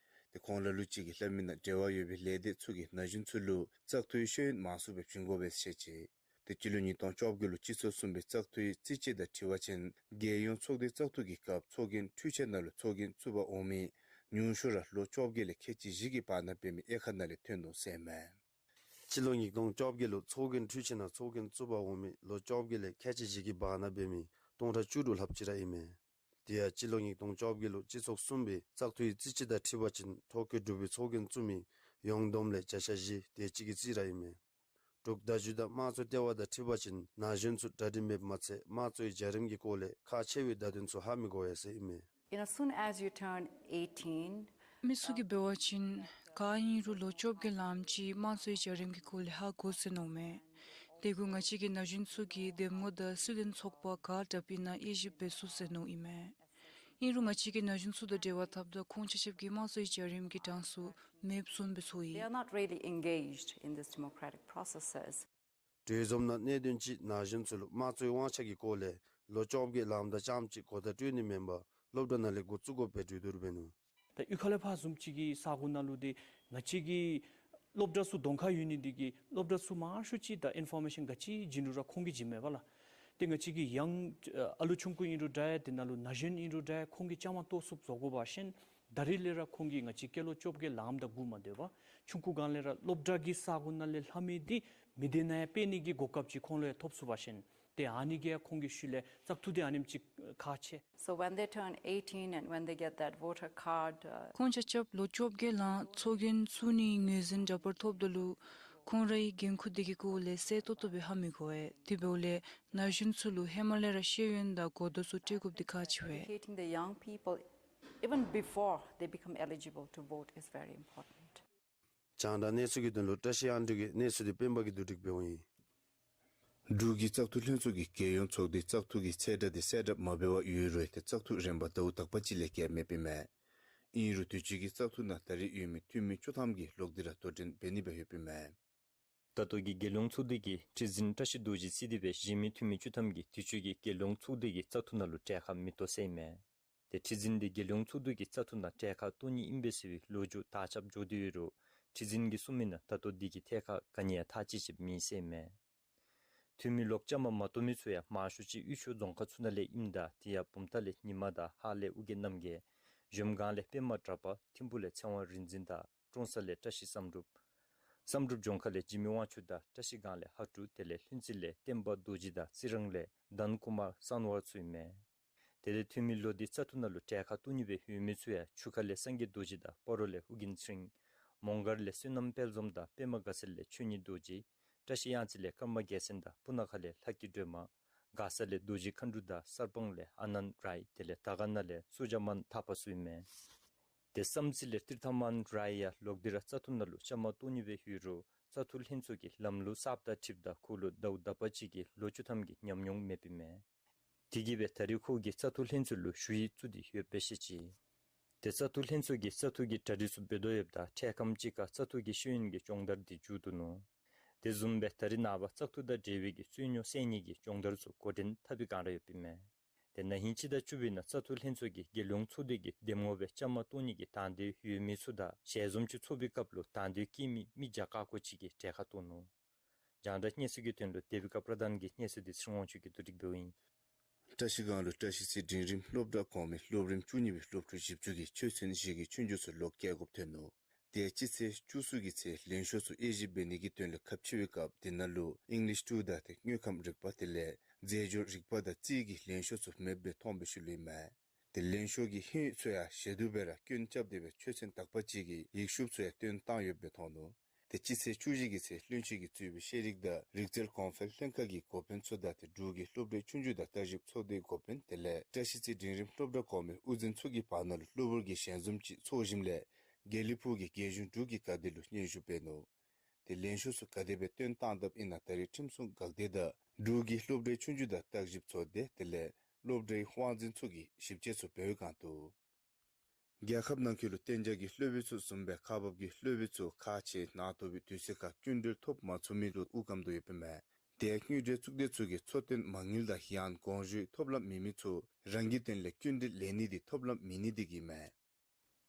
ཏེ་ཁོང་ལ་ལུ་ཅིག་གིས་སླབ་མི་ནང་འབྲེལ་བ་ཡོད་པའི་ལས་སྡེ་ཚུ་གིས་ན་གཞོན་ཚུ་ལུ་བཙག་འཐུའི་ཤེས་ཡོན་མང་སུ་སྦེ་བྱིན་དགོ་པས་ཟེར་བཤད་ཅི། ཏེ་སྤྱི་ལོ་ཉིས་སྟོང་བཅོ་བརྒྱད་ལུ་སྤྱི་ཚོགས་གསུམ་པའི་བཙག་འཐུའི་རྩིས་དཔྱད་དང་འཁྲིལ་བ་ཅིན་རྒྱལ་ཡོངས་ཚོགས་སྡེའི་བཙག་འཐུ་གི་སྐབས་ཚོགས་རྒྱན་འཕྲུལ་ཆས་ནང་ལུ་ཚོགས་རྒྱན་བཙུགས་པར་འོང་མི་ཉུང་ཤོས་ར་ལོ་བཅོ་བརྒྱད་ལས་ཁལ་གཅིག་བཞི་གི་བར་ན་འབད་མི་དབྱེ་ཁག་ནང་ལས་ཐོན་ནུག་ཟེར་ཨིན་མས། སྤྱི་ལོ་ཉིས་སྟོང་བཅོ་བརྒྱད་ལུ་ཚོགས་རྒྱན་འཕྲུལ་ཆས་ནང་ཚོགས་རྒྱན་བཙུགས་པར་འོང་མི་ལོ་བཅོ་བརྒྱད་ལས་ཁལ་གཅིག་བཞི་གི་བར་ན་འབད་མི་སྟོང་ཕྲག་བཅུ་དྲུག་ལྷགཔ་ཅིག་ར་ཨིན་མས། དེ་ཡང་སྤྱི་ལོ་ཉིས་སྟོང་བཅོ་བརྒྱད་ལུ་སྤྱི་ཚོགས་གསུམ་པའི་བཙག་འཐུའི་རྩིས་དཔྱད་དང་འཁྲིལ་བ་ཅིན་ཐོ་བཀོད་གྲུབ་པའི་ཚོགས་རྒྱན་བཙུགས་མི་ཡོངས་བསྡོམས་ལས་བརྒྱ་ཆ་བཞི་དེ་ཅིག་གི་རྩིས་ར་ཨིན་མས། འབྲུག་བརྡ་བརྒྱུད་དང་དམངས་གཙོ་ལྟེ་བ་དང་འཁྲིལ་བ་ཅིན་ན་གཞོན་ཚུ་གྲ་སྒྲིག་མེདཔ་མ་ཚད་དམངས་གཙོའི་བྱ་རིམ་གྱི་སྐོར་ལས་ཁག་ཆེ་བའི་བརྡ་དོན་ཚུ་ཧ་མི་གོ་བས་ཟེར་ཨིན་མས། And as soon as you turn eighteen, མི་ཚུ་གིས་འབད་བ་ཅིན་ག་ཨིན་རུང་ལོ་བཅོ་བརྒྱད་ལངམ་ཅིག་དམངས་གཙོའི་བྱ་རིམ་གྱི་སྐོར་ལས་ཧ་གོ་ཟེར་མནོཝ་མས། དེ་གུ་ང་བཅས་ཀྱི་ན་གཞོན་ཚུ་གིས་འདེམས་ངོ་དང་སྲིད་དོན་ཚོགས་པ་ག་དྲགཔ་ཨིན་ན་དབྱེ་ཞིབ་འབད་ཚུགས་ཟེར་མནོཝ་ཨིན་མས། ཨིན་རུང་ང་བཅས་ཀྱིས་ན་གཞོན་ཚུ་དང་འབྲེལ་བ་འཐབ་ད་ཁོང་ཆ་ཁྱབ་ཀྱིས་དམངས་གཙོའི་བྱ་རིམ་གྱི་གྲངས་སུ་མེདཔ་བཟུམ་སྦེ་ཚོར་ཡི། They are not really engaged in this democratic processes. གྲོས་འཛོམས་ནང་གནད་དོན་ཅིག་ན་གཞོན་ཚུ་ལུ་དམངས་གཙོའི་དབང་ཆ་གི་སྐོར་ལས་ལོ་བཅོ་བརྒྱད་ལངམ་ད་རྐྱངམ་ཅིག་གོ་བརྡ་སྤྲོད་ནི་མེན་པར་སློབ་གྲྭ་ནང་ལས་འགོ་བཙུགས་དགོཔ་སྦེ་གྲོས་བསྡུར་འབད་ནུག། ད་གཡུས་ཁ་ལས་ཕར་བཟུམ་ཅིག་གི་ས་གོ་ནང་ལུ་འདི་ང་བཅས་ཀྱི་སློབ་གྲྭ་ཚུ་གདོང་ཁར་ཡོད་ནི་འདི་གིས་སློབ་གྲྭ་ཚུ་མང་ཤོས་ཅིག་ད་ཨིན་ཕོར་མེ་ཤཱན་ག་ཅི་བྱིན་རུང་ར་ཁོང་གིས་བྱིནམ་མས་པ་ལགས། ཏེ་ང་བཅས་ཀྱི་ཡང་ཨ་ལུ་ཆུང་ཀུ་ཨིན་རུང་འདྲ་ཡང་དེ་ནང་ལུ་ན་གཞོན་ཨིན་རུང་འདྲ་ཡང་ཁོང་གིས་བཅའ་མར་གཏོགས་ཚུགསཔ་བཟོ་དགོ་པ་ཅིན་ད་རིས་ལས་ར་ཁོང་གིས་ང་བཅས་སྐྱེས་ལོ་བཅོ་བརྒྱད་ལངམ་ད་གུ་མ་སྡོད་པར་ཆུང་ཀུ་སྒང་ལས་ར་སློབ་གྲྭ་གི་ས་གོ་ནང་ལས་ལྷབ་མི་འདི་མི་སྡེ་ནང་ཡང་སྤེལ་ནི་གི་གོ་སྐབས་ཅིག་ཁོང་ལུ་ཡང་ཐོབ་ཚུགས་པ་ཅིན་ཏེ་ཨ་ནི་གིས་ཡང་ཁོང་གི་ཤུལ་ལས་བཙག་འཐུ་འདི་ཨ་ནེམ་ཅིག་ཁག་ཆེ། So when they turn eighteen and when they get that voter card, uh, ཁོང་ཆ་ཁྱབ་ལོ་བཅོ་བརྒྱད་ལང་ཚོགས་རྒྱན་བཙུགས་ནིའི་ངོས་འཛིན་འདྲ་པར་ཐོབ་ད་ལུ་ཁོང་རའི་འགན་ཁུར་འདི་གི་སྐོར་ལས་གསལ་ཏོག་ཏོ་སྦེ་ཧ་མི་གོ་བས། དེ་འབདཝ་ལས་ན་གཞོན་ཚུ་ལུ་ཧེ་མ་ལས་ར་ཤེས་ཡོན་དང་གོ་བརྡ་ཚུ་སྤྲོད་དགོཔ་འདི་ཁག་ཆེ་བས། Educating the young people even before they become eligible to vote is very important. རྒྱང་བསྒྲགས་གནས་ཚུལ་གྱི་དོན་ལུ་བཀྲ་ཤིས་དབང་འདུས་ཀྱི་གནས་ཚུལ་འདི་སྤེན་པ་གིས་བསྡུ་སྒྲིག་འབདཝ་ཨིན། འབྲུག་གི་བཙག་འཐུ་ལྷན་ཚོགས་ཀྱིས་རྒྱལ་ཡོངས་ཚོགས་སྡེའི་བཙག་འཐུ་གི་ཚེས་གྲངས་འདི་གསལ་བསྒྲགས་མ་འབད་བར་ཡོད་རུང་ཏེ་བཙག་འཐུ་རན་པ་ཟླཝ་དག་པ་ཅིག་ལས་བརྒལ་མེདཔ་ཨིན་མས། ཨིན་རུང་དུས་ཅི་གི་བཙག་འཐུ་ནང་ད་རེས་ཡོད་མི་འཐུས་མི་བཅུ་ཐམ་གྱིས་ལོག་སྟེ་ར་དོ་འགྲན་འབད་ནི་སྦེ་ཡོདཔ་ཨིན་མས། ད་ལྟོ་གི་རྒྱལ་ཡོངས་ཚོགས་སྡེ་གི་ཁྲི་འཛིན་བཀྲ་ཤིས་རྡོ་རྗེ་རྩིས་ཏེ་སྦེ་གཞན་མི་འཐུས་མི་བཅུ་ཐམ་གྱིས་དུས་ཅི་གི་རྒྱལ་ཡོངས་ཚོགས་སྡེ་གི་བཙག་འཐུ་ནང་ལུ་གྲལ་ཁར་མི་གཏོགས་ཟེར་ཨིན་མས། ཏེ་ཁྲི་འཛིན་འདི་རྒྱལ་ཡོངས་ཚོགས་སྡེ་གི་བཙག་འཐུ་ནང་གྲལ་ཁར་གཏོགས་ནི་ཨིན་པས་ཟེར་བའི་ལོ་རྒྱུས་དར་ཁྱབ་འགྱོ་སྟེ་ཡོད་རུང་ཁྲི་འཛིན་གྱིས་གསུངས་མི་ནང་ད་ལྟོ་འདི་གི་ཐད་ཁར་ག་ནི་ཡང་ཐག་བཅད་བཅདཔ་མེད་ཟེར་ཨིན་མས། འཐུས་མི་ལོག་བཅའ་མར་མ་གཏོགས་མི་ཚུ་ཡང་མང་ཤོས་ཅིག་དབུས་ཕྱོགས་རྫོང་ཁག་ཚུ་ནང་ལས་ཨིནམ་ད་དེ་ཡང་བུམ་ཐང་ལས་ཉི་མ་དང་ཧཱ་ལས་ཨོ་རྒྱན་རྣམ་རྒྱལ། གཞལམ་སྒང་ལས་པདྨ་གྲགས་པ། ཐིམ་ཕུག་ལས་ཚེ་དབང་རིག་འཛིན་དང་ཀྲོང་གསར་ལས་བཀྲ་ཤིས་བསམ་གྲུབ། བསམ་གྲུབ་ལྗོངས་མཁར་ལས་འཇིགས་མེད་དབང་ཕྱུག་དང་བཀྲ་ཤིས་སྒང་ལས་ཧ་ཀྲུག། དེ་ལས་ལྷུན་རྩེ་ལས་བསྟན་པ་རྡོ་རྗེ་དང་རྩི་རང་ལས་དཱན་ཀུ་མར་སན་ཝར་ཚུ་ཨིན་མས། དེ་ལས་ཐོན་མི་ལོ་ཟླའི་བཙག་འཐུ་ནང་ལུ་གྲལ་ཁར་གཏོགས་ནི་སྦེ་ཡོད་མི་ཚུ་ཡང་ཆུ་ཁ་ལས་སངས་རྒྱས་རྡོ་རྗེ་དང་སྤ་རོ་ལས་ཨོ་རྒྱན་ཚེ་རིང་། མོང་སྒར་ལས་བསོད་ནམས་དཔལ་འཛོམས་དང་པདྨ་དགའ་ཚལ་ལས་ཆོས་ཉིད་རྡོ་རྗེ། བཀྲ་ཤིས་གཡང་རྩེ་ལས་ཀརྨ་རྒྱལ་མཚན་དང་སྤུ་ན་ཁ་ལས་ལྷ་སྐྱིད་སྒྲོལ་མ། མགར་ས་ལས་རྡོ་རྗེ་མཁའ་འགྲོ་དང་གསར་སྤང་ལས་ཨ་ནནྡ་རའི་དེ་ལས་དར་དཀར་ན་ལས་སུ་ཇ་མན་ཐར་པ་ཚུ་ཨིན་མས། དེ་བསམ་རྩེ་ལས་ཏིར་ཐ་མན་རའི་ཡང་ལོག་སྟེ་ར་བཙག་འཐུ་ནང་ལུ་བཅའ་མར་གཏོགས་ནི་སྦེ་ཡོད་རུང་བཙག་འཐུ་ལྷན་ཚོགས་ཀྱི་ལམ་ལུགས་གསརཔ་དང་འཁྲིལཝ་ད་ཁོ་ལུ་ཟླཝ་དག་པ་ཅིག་གི་ལོ་བཅུ་ཐམ་གྱི་ཉམས་མྱོང་མེདཔ་ཨིན་མས། དེ་གིས་སྦེ་ད་རེས་ཁོ་གིས་བཙག་འཐུ་ལྷན་ཚོགས་ལུ་ཞུ་ཡིག་བཙུགས་ཏེ་ཡོདཔ་སྦེ་བཤད་ཅི། དེ་བཙག་འཐུ་ལྷན་ཚོགས་ཀྱིས་བཙག་འཐུ་གི་གྲ་སྒྲིག་ཚུ་འབད་དོ་ཡོདཔ་ད་འཕྲལ་ཁམས་ཅིག་ཁར་བཙག་འཐུ་གི་ཤེས་ཡོན་གྱི་སྦྱོང་བརྡར་འདི་མཇུག་བསྡུ་ནུག། དེ་བཟུམ་སྦེ་ད་རེས་ནངས་པ་བཙག་འཐུ་དང་འབྲེལ་བའི་གི་རྩོད་རྙོགས་སེལ་ནི་གི་སྦྱོང་བརྡར་ཚུ་འགོ་འདྲེན་འཐབ་པའི་བསྒང་ར་ཡོདཔ་ཨིན་མས། དེ་ན་ཧིང་སྤྱི་ཟླ་བཅུ་པའི་ནང་བཙག་འཐུ་ལྷན་ཚོགས་ཀྱིས་རྒྱལ་ཡོངས་ཚོགས་སྡེ་གི་འདེམས་ངོ་སྦེ་བཅའ་མར་གཏོགས་ནི་གི་དང་འདོད་ཡོད་མི་ཚུ་དང་ཞལ་འཛོམས་ཅིག་ཚོགས་པའི་སྐབས་ལུ་དང་འདོད་བསྐྱེད་མི་མི་བརྒྱ་ཀ་ཀོ་ཅིག་གིས་གྲལ་ཁར་གཏོགས་ནུག། རྒྱང་བསྒྲགས་གནས་ཚུལ་གྱི་དོན་ལུ་དེ་བི་ཀ་པྲ་དཱན་གྱི་གནས་ཚུལ་འདི་ཚེ་རིང་དབང་ཕྱུག་གིས་བསྡུ་སྒྲིག་འབདཝ་ཨིན། བཀྲ་ཤིས་སྒང་ལུ་བཀྲ་ཤིས་རྩེ་འབྲིང་རིམ་སློབ་གྲྭ་གོང་མའི་སློབ་རིམ་བཅུ་གཉིས་པའི་སློབ་ཕྲུག་བཞི་བཅུ་གིས་ཆོས་ཚན་བཞི་གི་ཆོས་རྒྱུགས་ཚུ་ལོག་བཀལ་དགོཔ་ཐོན་ནུག། དེ་སྤྱི་ཚེས་བཅུ་གསུམ་གྱི་ཚེ་ལན་ཤོག་ཚུ་དབྱེ་ཞིབ་འབད་ནི་གི་དོན་ལུ་ཁ་ཕྱེ་བའི་སྐབས་དེ་ནང་ལུ་ཨིང་ལིཤ་ཊུ་དང་དེ་དངོས་ཁམས་རིག་པ་དེ་ལས་རྫས་སྦྱོར་རིག་པ་དང་རྩིས་ཀྱི་ལན་ཤོག་ཚུ་མེདཔ་སྦེ་མཐོངམ་སྦེ་ཞུ་ལུས་མས། དེ་ལན་ཤོག་གི་ཧིང་ཚུ་ཡང་ཞེ་སྡུག་སྦེ་ར་སྐྱོན་རྐྱབ་སྟེ་སྦེ་ཆོས་ཚན་དག་པ་ཅིག་གི་ཡིག་ཤུབས་ཚུ་ཡང་བཏོན་བཏང་ཡོདཔ་སྦེ་མཐོང་ནུག། དེ་སྤྱི་ཚེས་བཅུ་བཞི་གི་ཚེ་བློན་ཆེན་གྱིས་གཙོས་པའི་ཤེས་རིག་དང་རིག་རྩལ་གོང་འཕེལ་ལྷན་ཁག་གི་འགོ་དཔོན་ཚུ་དང་དེ་འབྲུག་གི་སློབ་གྲྭའི་ཆོས་རྒྱུགས་དང་བརྟག་ཞིབ་ཚོགས་སྡེའི་འགོ་དཔོན་དེ་ལས་བཀྲ་ཤིས་རྩེ་འབྲིང་རིམ་སློབ་གྲྭ་གོང་མའི་དབུ་འཛིན་ཚུ་གི་བར་ན་ལུ་གློ་བུར་གྱི་ཞལ་འཛོམས་ཅིག་ཚོགས་ཞིནམ་ལས་དགེ་ལེགས་ཕུག་གི་རྒྱལ་གཞུང་འབྲུག་གི་དགའ་སྡེ་ལུ་སྙན་ཞུ་འབད་ནུག། དེ་ལན་ཤོག་ཚུ་ག་དེ་སྦེ་བཏོན་བཏང་དཔ་ཨིན་ན་ད་རེས་ཁྲིམས་སྲུང་འགག་སྡེ་དང་འབྲུག་གི་སློབ་གྲྭའི་ཆོས་རྒྱུགས་དང་བརྟག་ཞིབ་ཚོགས་སྡེ་དེ་ལས་སློབ་གྲྭའི་དབང་འཛིན་ཚུ་གིས་ཞིབ་དཔྱད་ཚུ་འབད་བའི་བསྒང་དུ། རྒྱལ་ཁབ་ནང་འཁོད་ལུ་གཏན་འཇགས་ཀྱི་སློབ་དཔོན་ཚུ་བཟུམ་སྦེ་ཁག་འབག་གི་སློབ་དཔོན་ཚུ་ཁག་ཆེ་ནང་དོག་པའི་དུས་ཚོད་ཁར་སྐྱིན་འགྲུལ་ཐོབ་མ་ཚུགས་མི་ལུ་དབུགས་སྐམ་དོ་ཡོདཔ་ཨིན་མས། དེ་དངུལ་འབྲེལ་གཙུག་སྡེ་ཚུ་གིས་འཚོ་རྟེན་མ་དངུལ་དང་ཡང་དགོངས་ཞུའི་ཐོབ་ལམ་མེད་མི་ཚུ་རང་གི་དོན་ལས་སྐྱིན་འགྲུལ་ལེན་ནི་འདི་ཐོབ་ལམ་མེད་ནི་འདི་གིས་ཨིན་མས།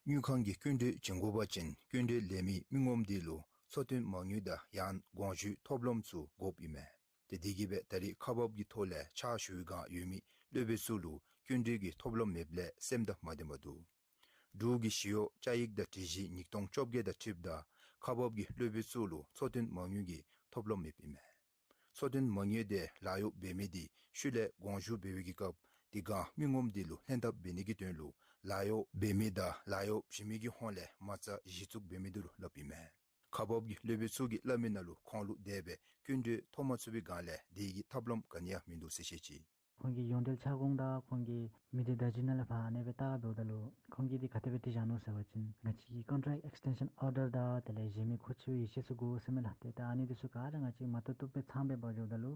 དངུལ་ཁང་གིས་སྐྱིན་འགྲུལ་བྱིན་དགོ་པ་ཅིན་སྐྱིན་འགྲུལ་ལེན་མི་མི་ངོམ་འདི་ལུ་འཚོ་རྟེན་མ་དངུལ་དང་ཡང་དགོངས་ཞུའི་ཐོབ་ལམ་ཚུ་དགོཔ་ཨིན་མས། དེ་དེ་གིས་སྦེ་ད་རེས་ཁག་འབག་གི་ཐོག་ལས་ཕྱག་ཞུ་བའི་བསྒང་ཡོད་མི་སློབ་དཔོན་ཚུ་ལུ་སྐྱིན་འགྲུལ་གྱི་ཐོབ་ལམ་མེདཔ་ལས་སེམས་དང་མ་ལྡནམ་འདུག། འབྲུག་གི་ཞི་གཡོག་བཅའ་ཡིག་དང་སྒྲིག་གཞི་ཉིས་སྟོང་བཅོ་བརྒྱད་དང་འཁྲིལཝ་ད་ཁག་འབག་གི་སློབ་དཔོན་ཚུ་ལུ་འཚོ་རྟེན་མ་དངུལ་གྱི་ཐོབ་ལམ་མེདཔ་ཨིན་མས། འཚོ་རྟེན་མ་དངུལ་དེ་ལཱ་གཡོག་འབད་མི་དེ་ཤུལ་ལས་དགོངས་ཞུ་འབད་བའི་གི་སྐབས་དེ་སྒང་མི་ངོམ་དེ་ལུ་ལྷན་ཐབས་འབད་ནི་གི་དོན་ལུ་ལཱ་གཡོག་འབད་མི་དང་ལཱ་གཡོག་བྱིན་མི་གི་ཧོངས་ལས་མ་རྩ་གཞི་བཙུགས་འབད་མི་དེ་ལུ་སླབ་ཨིན་མས། ཁག་འབག་གི་སློབ་དཔོན་ཚུ་གིས་སླབ་མི་ནང་ལུ་ཁོང་ལུ་དེ་སྦེ་སྐྱིན་འགྲུལ་ཐོབ་མ་ཚུགས་པའི་སྒང་ལས་དེ་གི་ཐབས་ལམ་ག་ནི་ཡང་མིན་འདུག་ཟེར་བཤད་ཅི། ཁོང་གི་ཡོངས་འབྲེལ་ཁྱབ་ཁོངས་དང་ཁོང་གི་མི་སྡེ་བརྡ་བརྒྱུད་ནང་ལས་ཕར་ཨ་ནི་སྦེ་བལྟ་བ་འབདཝ་ད་ལུ་ཁོང་གིས་འདི་ག་དེ་སྦེ་དྲི་བཞག་ནུག་ཟེར་བ་ཅིན་ང་བཅས་ཀྱི་contract extension order དང་དེ་ལས་གཞན་མི་མཁོ་ཆེ་བའི་ཡིག་ཆ་ཚུ་དགོ་ཟེར་མས་ལགས། ཏེ་ད་ཨ་ནི་འདི་ཚུ་ག་ར་ང་བཅས་མ་བཏུབ་བཏུབ་སྦེ་ཚངམ་སྦེ་འབག་འགྱོཝ་ད་ལུ་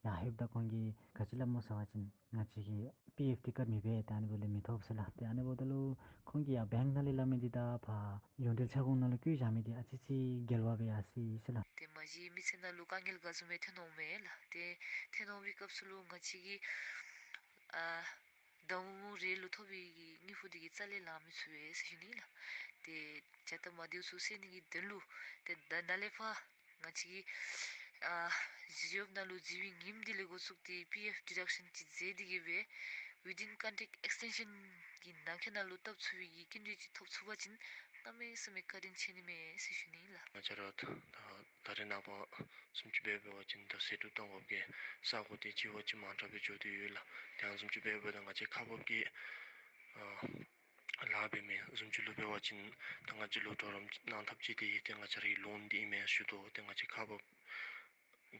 ཡར་ལྷོདཔ་ད་ཁོང་གིས་ག་ཅི་སླབ་སྨོ་ཟེར་བ་ཅིན་ང་བཅས་ཀྱིས་པི་ཨེཕ་འདི་བཀལ་མི་འབད། ད་ཨ་ནི་འབདཝ་ལས་མི་ཐོབ་ཟེར་ལགས། ཏེ་ཨ་ནི་འབདཝ་ད་ལུ་ཁོང་གིས་ཡར་བེངཀ་ནང་ལས་སླབ་མི་འདི་དང་ཕར་ཡོངས་འབྲེལ་ཁྱབ་ཁོངས་ནང་ལུ་བཀོད་བཞག་མི་འདི་ཨ་ཙི་ཅིག་འགལ་བ་སྦེ་ཡར་སོ་ཡི་ཟེར་ལགས། ཏེ་མ་གཞི་མི་ཚེ་ནང་ལུ་དཀའ་ངལ་ག་བཟུམ་སྦེ་ཐོན་འོང་མས་ལགས། ཏེ་ཐོན་འོང་བའི་སྐབས་སུ་ལུ་ང་བཅས་ཀྱིས་ཨ་ཟླཝ་མུ་རེ་ལུ་ཐོབ་པའི་གི་དངུལ་ཕོགས་འདི་གིས་རྩ་ལས་ལང་མི་ཚུགས་པས་ཟེར་ཞུ་ནི་ལགས། ཏེ་བྱ་སྟབས་མ་བདེཝ་ཚུ་སེལ་ནི་གི་དོན་ལུ་ཏེ་ད་ནཱ་ལས་ཕར་ང་བཅས་ཀྱིས་ཨ་ཇོབ་ནང་ལུ་འཛུལ་བའི་ཉིནམ་འདི་ལས་འགོ་བཙུགས་ཏེ་པི་ཨེཕ་ཌི་ཌག་ཤཱན་ཅིག་མཛད་དེ་གི་སྦེ་within contract extension གི་ནང་འཁོད་ནང་ལུ་བཏབ་ཚུགས་པའི་གི་སྐྱིན་འགྲུལ་ཅིག་ཐོབ་ཚུགས་པ་ཅིན་གནམ་མེད་ས་མེད་བཀའ་དྲིན་ཆེ་ནི་མས་ཟེར་ཞུ་ནི་ལགས། ང་བཅས་ར་ད་ད་རེས་ནངས་པ་བཟུམ་ཅིག་འབད་འབད་བ་ཅིན་ད་ཟད་འགྲོ་གཏང་དགོཔ་གི་ས་གོ་དེ་ལྗིད་པ་ཅིག་མང་དྲགས་སྦེ་འགྱོ་སྟེ་ཡོད་ལགས། དེ་ཨ་ནི་བཟུམ་ཅིག་འབད་འབདཝ་ད་ང་བཅས་ཁག་འབག་གི་ཨ་ལཱ་འབད་མི་བཟུམ་ཅིག་ལུ་འབད་བ་ཅིན་ད་ང་བཅས་ལུ་གྲོགས་རམ་གནང་ཐབས་ཅིག་དེ་ཡོད། ཏེ་ང་བཅས་རའི་ལོན་འདི་ཨིན་མས་ཞུ་དོ། ཏེ་ང་བཅས་ཁག་འབག་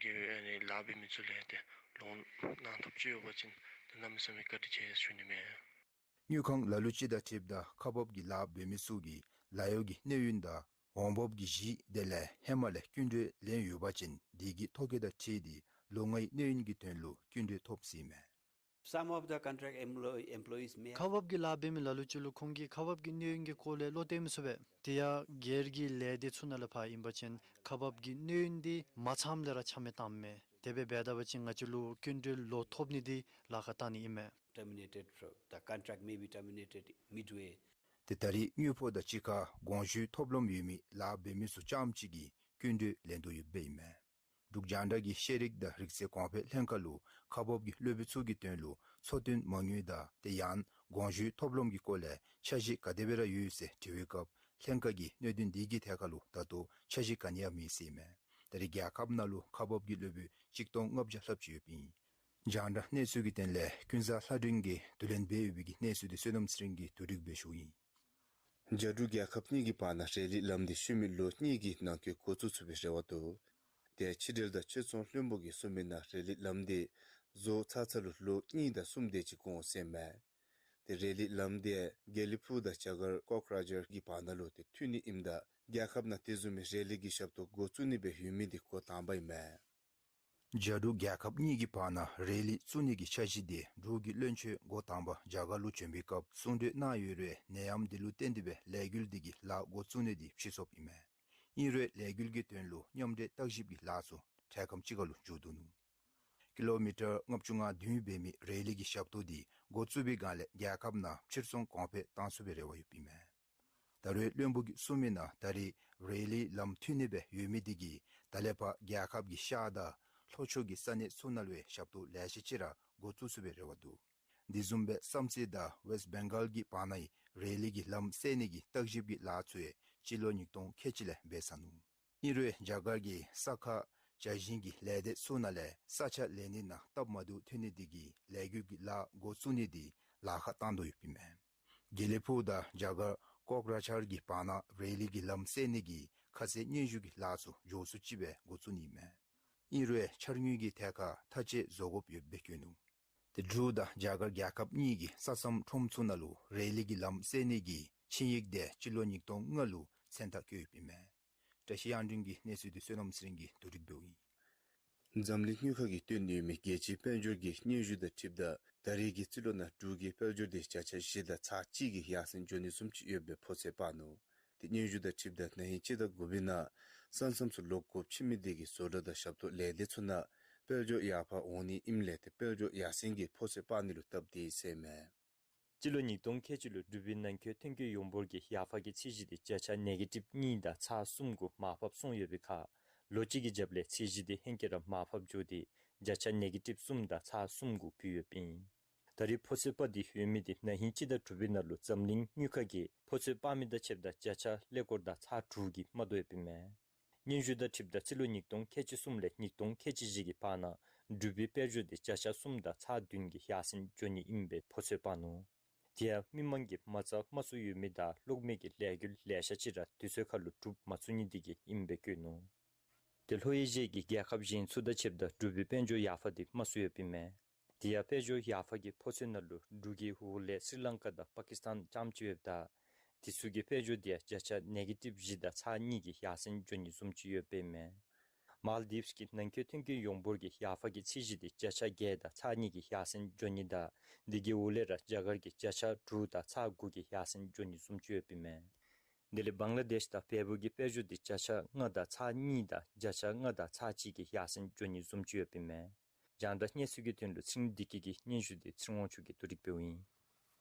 གི་ཨ་ནི་ལཱ་འབད་མི་ཚུ་ལས་ཏེ་ལོན་གནང་ཐབས་ཅིག་ཡོད་པ་ཅིན་ཏེ་གནམ་མེད་ས་མེད་བཀའ་དྲིན་ཆེ་ཞུ་ནི་མས། དངུལ་ཁང་ལ་ལུ་ཅིག་དང་འཁྲིལཝ་ད་ཁག་འབག་གི་ལཱ་འབད་མི་ཚུ་གིས་ལཱ་གཡོག་གི་གནས་ཡུན་དང་འོང་འབབ་ཀྱི་གཞི་དེ་ལས་ཧེ་མ་ལས་སྐྱིན་འགྲུལ་ལེན་ཡོད་པ་ཅིན་དེ་གི་ཐོ་གེ་དང་འཁྲིལ་ཏེ་ལོ་ལྔའི་གནས་ཡུན་གྱི་དོན་ལུ་སྐྱིན་འགྲུལ་ཐོབ་ཟེར་ཨིན་མས། Some of the contract employ- employees may ཁག་འབག་གི་ལཱ་འབད་མི་ལ་ལུ་ཅིག་ལུ་ཁོང་གིས་ཁག་འབག་གི་གནས་ཡུན་གྱི་སྐོར་ལས་བློ་གཏད་མི་ཚུགས་པས། དེ་ཡང་སྒེར་གྱི་ལས་སྡེ་ཚུ་ནང་ལས་ཕར་ཨིན་པ་ཅིན་ཁག་འབག་གི་གནས་ཡུན་འདི་མ་ཚངམ་ལས་ར་ཆ་མེད་བཏངམ་མས། དེ་སྦེ་འབད་ད་པ་ཅིན་ང་བཅས་ལུ་སྐྱིན་འགྲུལ་ལོག་ཐོབ་ནི་འདི་ལཱ་ཁག་བཏང་ནི་ཨིན་མས། Terminated, the contract may be terminated midway. ཏེ་ད་རེས་དངུལ་ཕོགས་དང་གཅིག་ཁར་དགོངས་ཞུའི་ཐོབ་ལམ་ཡོད་མི་ལཱ་འབད་མི་ཚུ་རྐྱངམ་གཅིག་གིས་སྐྱིན་འགྲུལ་ལེན་དོ་ཡོདཔ་ཨིན་མས། འབྲུག་རྒྱང་བསྒྲགས་ཀྱིས་ཤེས་རིག་དང་རིག་རྩལ་གོང་འཕེལ་ལྷན་ཁག་ལུ་ཁག་འབག་གི་སློབ་དཔོན་ཚུ་གི་དོན་ལུ་འཚོ་རྟེན་མ་དངུལ་དང་དེ་ཡང་དགོངས་ཞུའི་ཐོབ་ལམ་གྱི་སྐོར་ལས་འཆར་གཞི་ག་དེ་སྦེ་ར་ཡོད་ཟེར་དྲི་བའི་སྐབས་ལྷན་ཁག་གིས་གནད་དོན་འདི་གི་ཐད་ཁར་ལུ་ད་ལྟོ་འཆར་གཞི་ག་ནི་ཡང་མེད་ཟེར་ཨིན་མས། ད་རེས་རྒྱལ་ཁབ་ནང་ལུ་ཁག་འབག་གི་སློབ་དཔོན་གཅིག་སྟོང་ལྔ་བརྒྱ་ལྷགཔ་ཅིག་ཡོདཔ་ཨིན། རྒྱང་བསྒྲགས་གནས་ཚུལ་གྱི་དོན་ལས་ཀུན་བཟང་ལྷ་སྒྲོན་གྱིས་བསྡུ་ལེན་འབད་ཡོད་པའི་གནས་ཚུལ་འདི་བསོད་ནམས་ཚེ་རིང་གིས་བསྡུ་སྒྲིག་འབད་ཞུཝ་ཨིན། རྒྱ་འབྲུག་རྒྱལ་ཁབ་གཉིས་ཀྱི་བར་ན་རེ་ལི་ལམ་འདི་ཤུལ་མའི་ལོ་གཉིས་ཀྱི་ནང་འཁོད་འགོ་བཙུགས་ཚུགས་པའི་རེ་བ་འདུག། དེ་ཕྱི་འབྲེལ་དང་ཕྱིར་ཚོང་བློན་པོ་གིས་གསུངས་མི་ནང་རེ་ལི་ལམ་འདི་བཟོ་ཚར་ཚར་ལུ་ལོ་གཉིས་དང་གསུམ་དེ་ཅིག་འགོར་འོང་ཟེར་མས། དེ་རེ་ལི་ལམ་འདི་དགེ་ལེགས་ཕུག་དང་རྒྱ་གར་ཀོག་ར་ཇར་གྱི་བར་ན་ལུ་དེ་མཐུད་ནི་ཨིནམ་ད་རྒྱལ་ཁབ་ནང་དེ་བཟུམ་མའི་རེ་ལི་གི་ཞབས་ཏོག་འགོ་བཙུགས་ནི་སྦེ་ཡོད་མི་འདི་འགོ་དང་པ་ཨིན་མས། རྒྱ་འབྲུག་རྒྱལ་ཁབ་གཉིས་ཀྱི་བར་ན་རེ་ལི་བཙུགས་ནི་གི་འཆར་གཞི་འདི་འབྲུག་གི་བློན་ཆེན་འགོ་དང་པ་རྒྱ་གར་ལུ་བྱོན་པའི་སྐབས་གསུང་གྲོས་གནང་ཡོད་རུང་ནད་ཡམས་འདི་ལུ་བརྟེན་ཏེ་སྦེ་ལས་འགུལ་འདི་གི་ལཱ་འགོ་བཙུགས་ནི་འདི་ཕྱིས་སོཔ་ཨིན་མས། ཨིན་རུང་ལས་འགུལ་གྱི་དོན་ལུ་མཉམ་འབྲེལ་བརྟག་ཞིབ་ཀྱི་ལཱ་ཚུ་འཕྲལ་ཁམས་ཅིག་ཁར་ལུ་མཇུག་བསྡུ་ནུག། ཀི་ལོ་མི་ཊར་ལྔ་བཅུ་ང་བདུན་འབད་མི་རེ་ལི་གི་ཞབས་ཏོག་འདི་འགོ་བཙུགས་པའི་སྒང་ལས་རྒྱལ་ཁབ་ནང་ཕྱིར་ཚོང་གོང་འཕེལ་བཏང་ཚུགས་པའི་རེ་བ་ཡོདཔ་ཨིན་མས། ད་རེས་བློན་པོ་གིས་གསུངས་མི་ནང་ད་རེས་རེ་ལི་ལམ་མཐུད་ནི་སྦེ་ཡོད་མི་འདི་གིས་ད་ལས་ཕར་རྒྱལ་ཁབ་ཀྱི་ཤར་དང་ལྷོ་ཕྱོགས་ཀྱི་ས་གནས་ཚུ་ནང་ལུ་ཡང་ཞབས་ཏོག་ལེ་ཤ་ཅིག་ར་འགོ་བཙུགས་ཚུགས་པའི་རེ་བ་འདུག། དེ་བཟུམ་སྦེ་བསམ་རྩེ་དང་ཝེསཊ་བེང་གཱལ་གྱི་བར་ན་ཡང་རེ་ལི་གི་ལམ་བསལ་ནི་གི་བརྟག་ཞིབ་ཀྱི་ལཱ་ཚུ་ཡང་སྤྱི་ལོ་ཉིས་སྟོང་ཁལ་གཅིག་ལས་འབད་ཚར་ནུག། ཨིན་རུང་རྒྱ་གར་གྱི་ས་ཁ་བྱ་བཞིན་གྱི་ལས་སྡེ་ཚུ་ནང་ལས་ས་ཆ་ལེན་ནི་ནང་སྟབས་མ་བདེཝ་ཐོན་ནི་འདི་གིས་ལས་འགུལ་གྱི་ལཱ་འགོ་བཙུགས་ནི་འདི་ལཱ་ཁག་བཏང་དོ་ཡོདཔ་ཨིན་མས། དགེ་ལེགས་ཕུག་དང་རྒྱ་གར་ཀོག་ར་ཇར་གྱི་བར་ན་རེ་ལི་གི་ལམ་བསལ་ནི་གི་ཁ་གསལ་སྙན་ཞུ་གི་ལཱ་ཚུ་མགྱོགས་སུ་ཅིག་སྦེ་འགོ་བཙུགས་ནི་ཨིན་མས། ཨིན་རུང་འཆར་དངུལ་གྱི་ཐད་ཁར་ཐག་བཅད་བཟོ་དགོཔ་ཡོདཔ་སྦེ་བཀོད་ནུག། དེ་འབྲུག་དང་རྒྱ་གར་རྒྱལ་ཁབ་གཉིས་ཀྱི་ས་མཚམས་ཁྲོམ་ཚུ་ནང་ལུ་རེ་ལི་གི་ལམ་བསལ་ནི་གི་ཆིངས་ཡིག་དེ་སྤྱི་ལོ་ཉིས་སྟོང་ལྔ་ལུ་མཚན་རྟགས་བཀོད་ཡོདཔ་ཨིན་མས། བཀྲ་ཤིས་དབྱངས་སྒྲོན་གྱི་གནས་ཚུལ་འདི་བསོད་ནམས་ཚེ་རིང་གིས་བསྡུ་སྒྲིག་འབདཝ་ཨིན། འཛམ་གླིང་དངུལ་ཁང་གིས་བཏོན་ཡོད་མི་རྒྱལ་སྤྱིའི་དཔལ་འབྱོར་གྱི་སྙན་ཞུ་དང་འཁྲིལཝ་ད་ད་རེས་ཀྱི་རྩིས་ལོ་ནང་འབྲུག་གི་དཔལ་འབྱོར་དེ་བརྒྱ་ཆ་བཞི་དང་ཚག་གཅིག་གི་ཡར་སེང་འགྱོ་ནི་བཟུམ་ཅིག་ཡོདཔ་སྦེ་ཕོ་ཚོད་དཔག་ནུག། དེ་སྙན་ཞུ་དང་འཁྲིལཝ་ད་ན་ཧིང་སྤྱི་ཟླ་དགུ་པའི་ནང་ས་མཚམས་སུ་ལོག་དགོཔ་ཆེ་མི་དེ་གིས་བཟོ་གྲྭ་དང་ཞབས་ཏོག་ལས་སྡེ་ཚུ་ནང་དཔལ་འབྱོར་ཡར་འཕར་འོང་ནི་ཨིནམ་ལས་དེ་དཔལ་འབྱོར་ཡར་སེང་གི་ཕོ་ཚོད་དཔག་ནི་ལུ་སྟབས་བདེ་ཟེར་མས། སྤྱི་ལོ་ཉིས་སྟོང་ཁལ་གཅིག་ལུ་འབྲུག་པའི་ནང་འཁོད་ཐོན་སྐྱེད་ཡོངས་འབོར་གྱི་ཡར་འཕར་གྱི་ཚད་གཞི་དེ་བརྒྱ་ཆ་ནེ་གེ་ཊིབ་གཉིས་དང་ཚག་གསུམ་གུ་མར་ཕབ་སོང་ཡོད་པའི་ཁར་ལོ་གཅིག་གི་རྒྱབ་ལས་ཚད་གཞི་དེ་ཧེང་སྐལ་ར་མར་ཕབ་འགྱོ་སྟེ་བརྒྱ་ཆ་ནེ་གེ་ཊིབ་གསུམ་དང་ཚག་གསུམ་གུ་བུད་ཡོདཔ་ཨིན། ད་རེས་ཕོ་ཚོད་དཔག་སྟེ་ཡོད་མི་དེ་ན་ཧིང་སྤྱི་ཟླ་དྲུག་པའི་ནང་ལུ་འཛམ་གླིང་དངུལ་ཁང་གིས་ཕོ་ཚོད་དཔག་མི་དང་ཕྱདཔ་ད་བརྒྱ་ཆ་ཀླད་ཀོར་དང་ཚག་དྲུག་གིས་མ་དོ་ཡོདཔ་ཨིན་མས། སྙན་ཞུ་དང་འཁྲིལཝ་ད་རྩིས་ལོ་ཉིས་སྟོང་ཁལ་གཅིག་གསུམ་ལས་ཉིས་སྟོང་ཁལ་གཅིག་བཞི་གི་བར་ན་འབྲུག་པའི་དཔལ་འབྱོར་དེ་བརྒྱ་ཆ་གསུམ་དང་ཚག་བདུན་གྱི་ཡར་སེང་འགྱོ་ནི་ཨིནམ་སྦེ་ཕོ་ཚོད་དཔག་ནུག། དེ་ཡང་མི་མང་གི་མ་རྩ་དམའ་སུ་ཡོད་མི་དང་གློག་མེ་གི་ལས་འགུལ་ལེ་ཤ་ཅིག་ར་དུས་ཚོད་ཁར་ལུ་གྲུབ་མ་ཚུགས་ནི་དེ་གིས་ཨིནམ་སྦེ་བཀོད་ནུག། དེ་ལྷོ་ཨེ་ཤི་ཡའི་རྒྱལ་ཁབ་གཞན་ཚུ་དང་ཕྱདཔ་ད་འབྲུག་པའི་དཔལ་འབྱོར་ཡར་འཕར་དེ་དམའ་སུ་ཡོདཔ་ཨིན་མས། དེ་ཡང་དཔལ་འབྱོར་ཡར་འཕར་གྱི་ཕོ་ཚོད་ནང་ལུ་འབྲུག་གི་འོག་ལས་སི་རི་ལང་ཀ་དང་པ་ཀིས་ཏཱན་རྐྱངམ་ཅིག་ཡོདཔ་ད་དེ་ཚུ་གི་དཔལ་འབྱོར་དེ་ཡང་བརྒྱ་ཆ་ནེ་གེ་ཊིབ་བཞི་དང་ཚག་གཉིས་ཀྱི་ཡར་སེང་འགྱོ་ནི་བཟུམ་ཅིག་ཡོདཔ་ཨིན་མས། མཱལ་དིབས་ཀྱི་ནང་འཁོད་ཐོན་སྐྱེད་ཡོངས་འབོར་གྱི་ཡར་འཕར་གྱི་ཚད་གཞི་དེ་བརྒྱ་ཆ་བརྒྱད་དང་ཚག་གཉིས་ཀྱི་ཡར་སེང་འགྱོ་ནི་དང་དེ་གི་འོག་ལས་ར་རྒྱ་གར་གྱི་བརྒྱ་ཆ་དྲུག་དང་ཚག་དགུ་གི་ཡར་སེང་འགྱོ་ནི་བཟུམ་ཅིག་ཡོདཔ་ཨིན་མས། དེ་ལས་བང་ལ་དེཤ་དང་བལ་པོ་གི་དཔལ་འབྱོར་དེ་བརྒྱ་ཆ་ལྔ་དང་ཚག་གཉིས་དང་བརྒྱ་ཆ་ལྔ་དང་ཚག་གཅིག་གི་ཡར་སེང་འགྱོ་ནི་བཟུམ་ཅིག་ཡོདཔ་ཨིན་མས། རྒྱང་བསྒྲགས་གནས་ཚུལ་གྱི་དོན་ལུ་ཚེ་རིང་བདེ་སྐྱིད་ཀྱི་སྙན་ཞུ་དེ་ཚེ་རིང་དབང་ཕྱུག་གིས་བསྡུ་སྒྲིག་འབདཝ་ཨིན།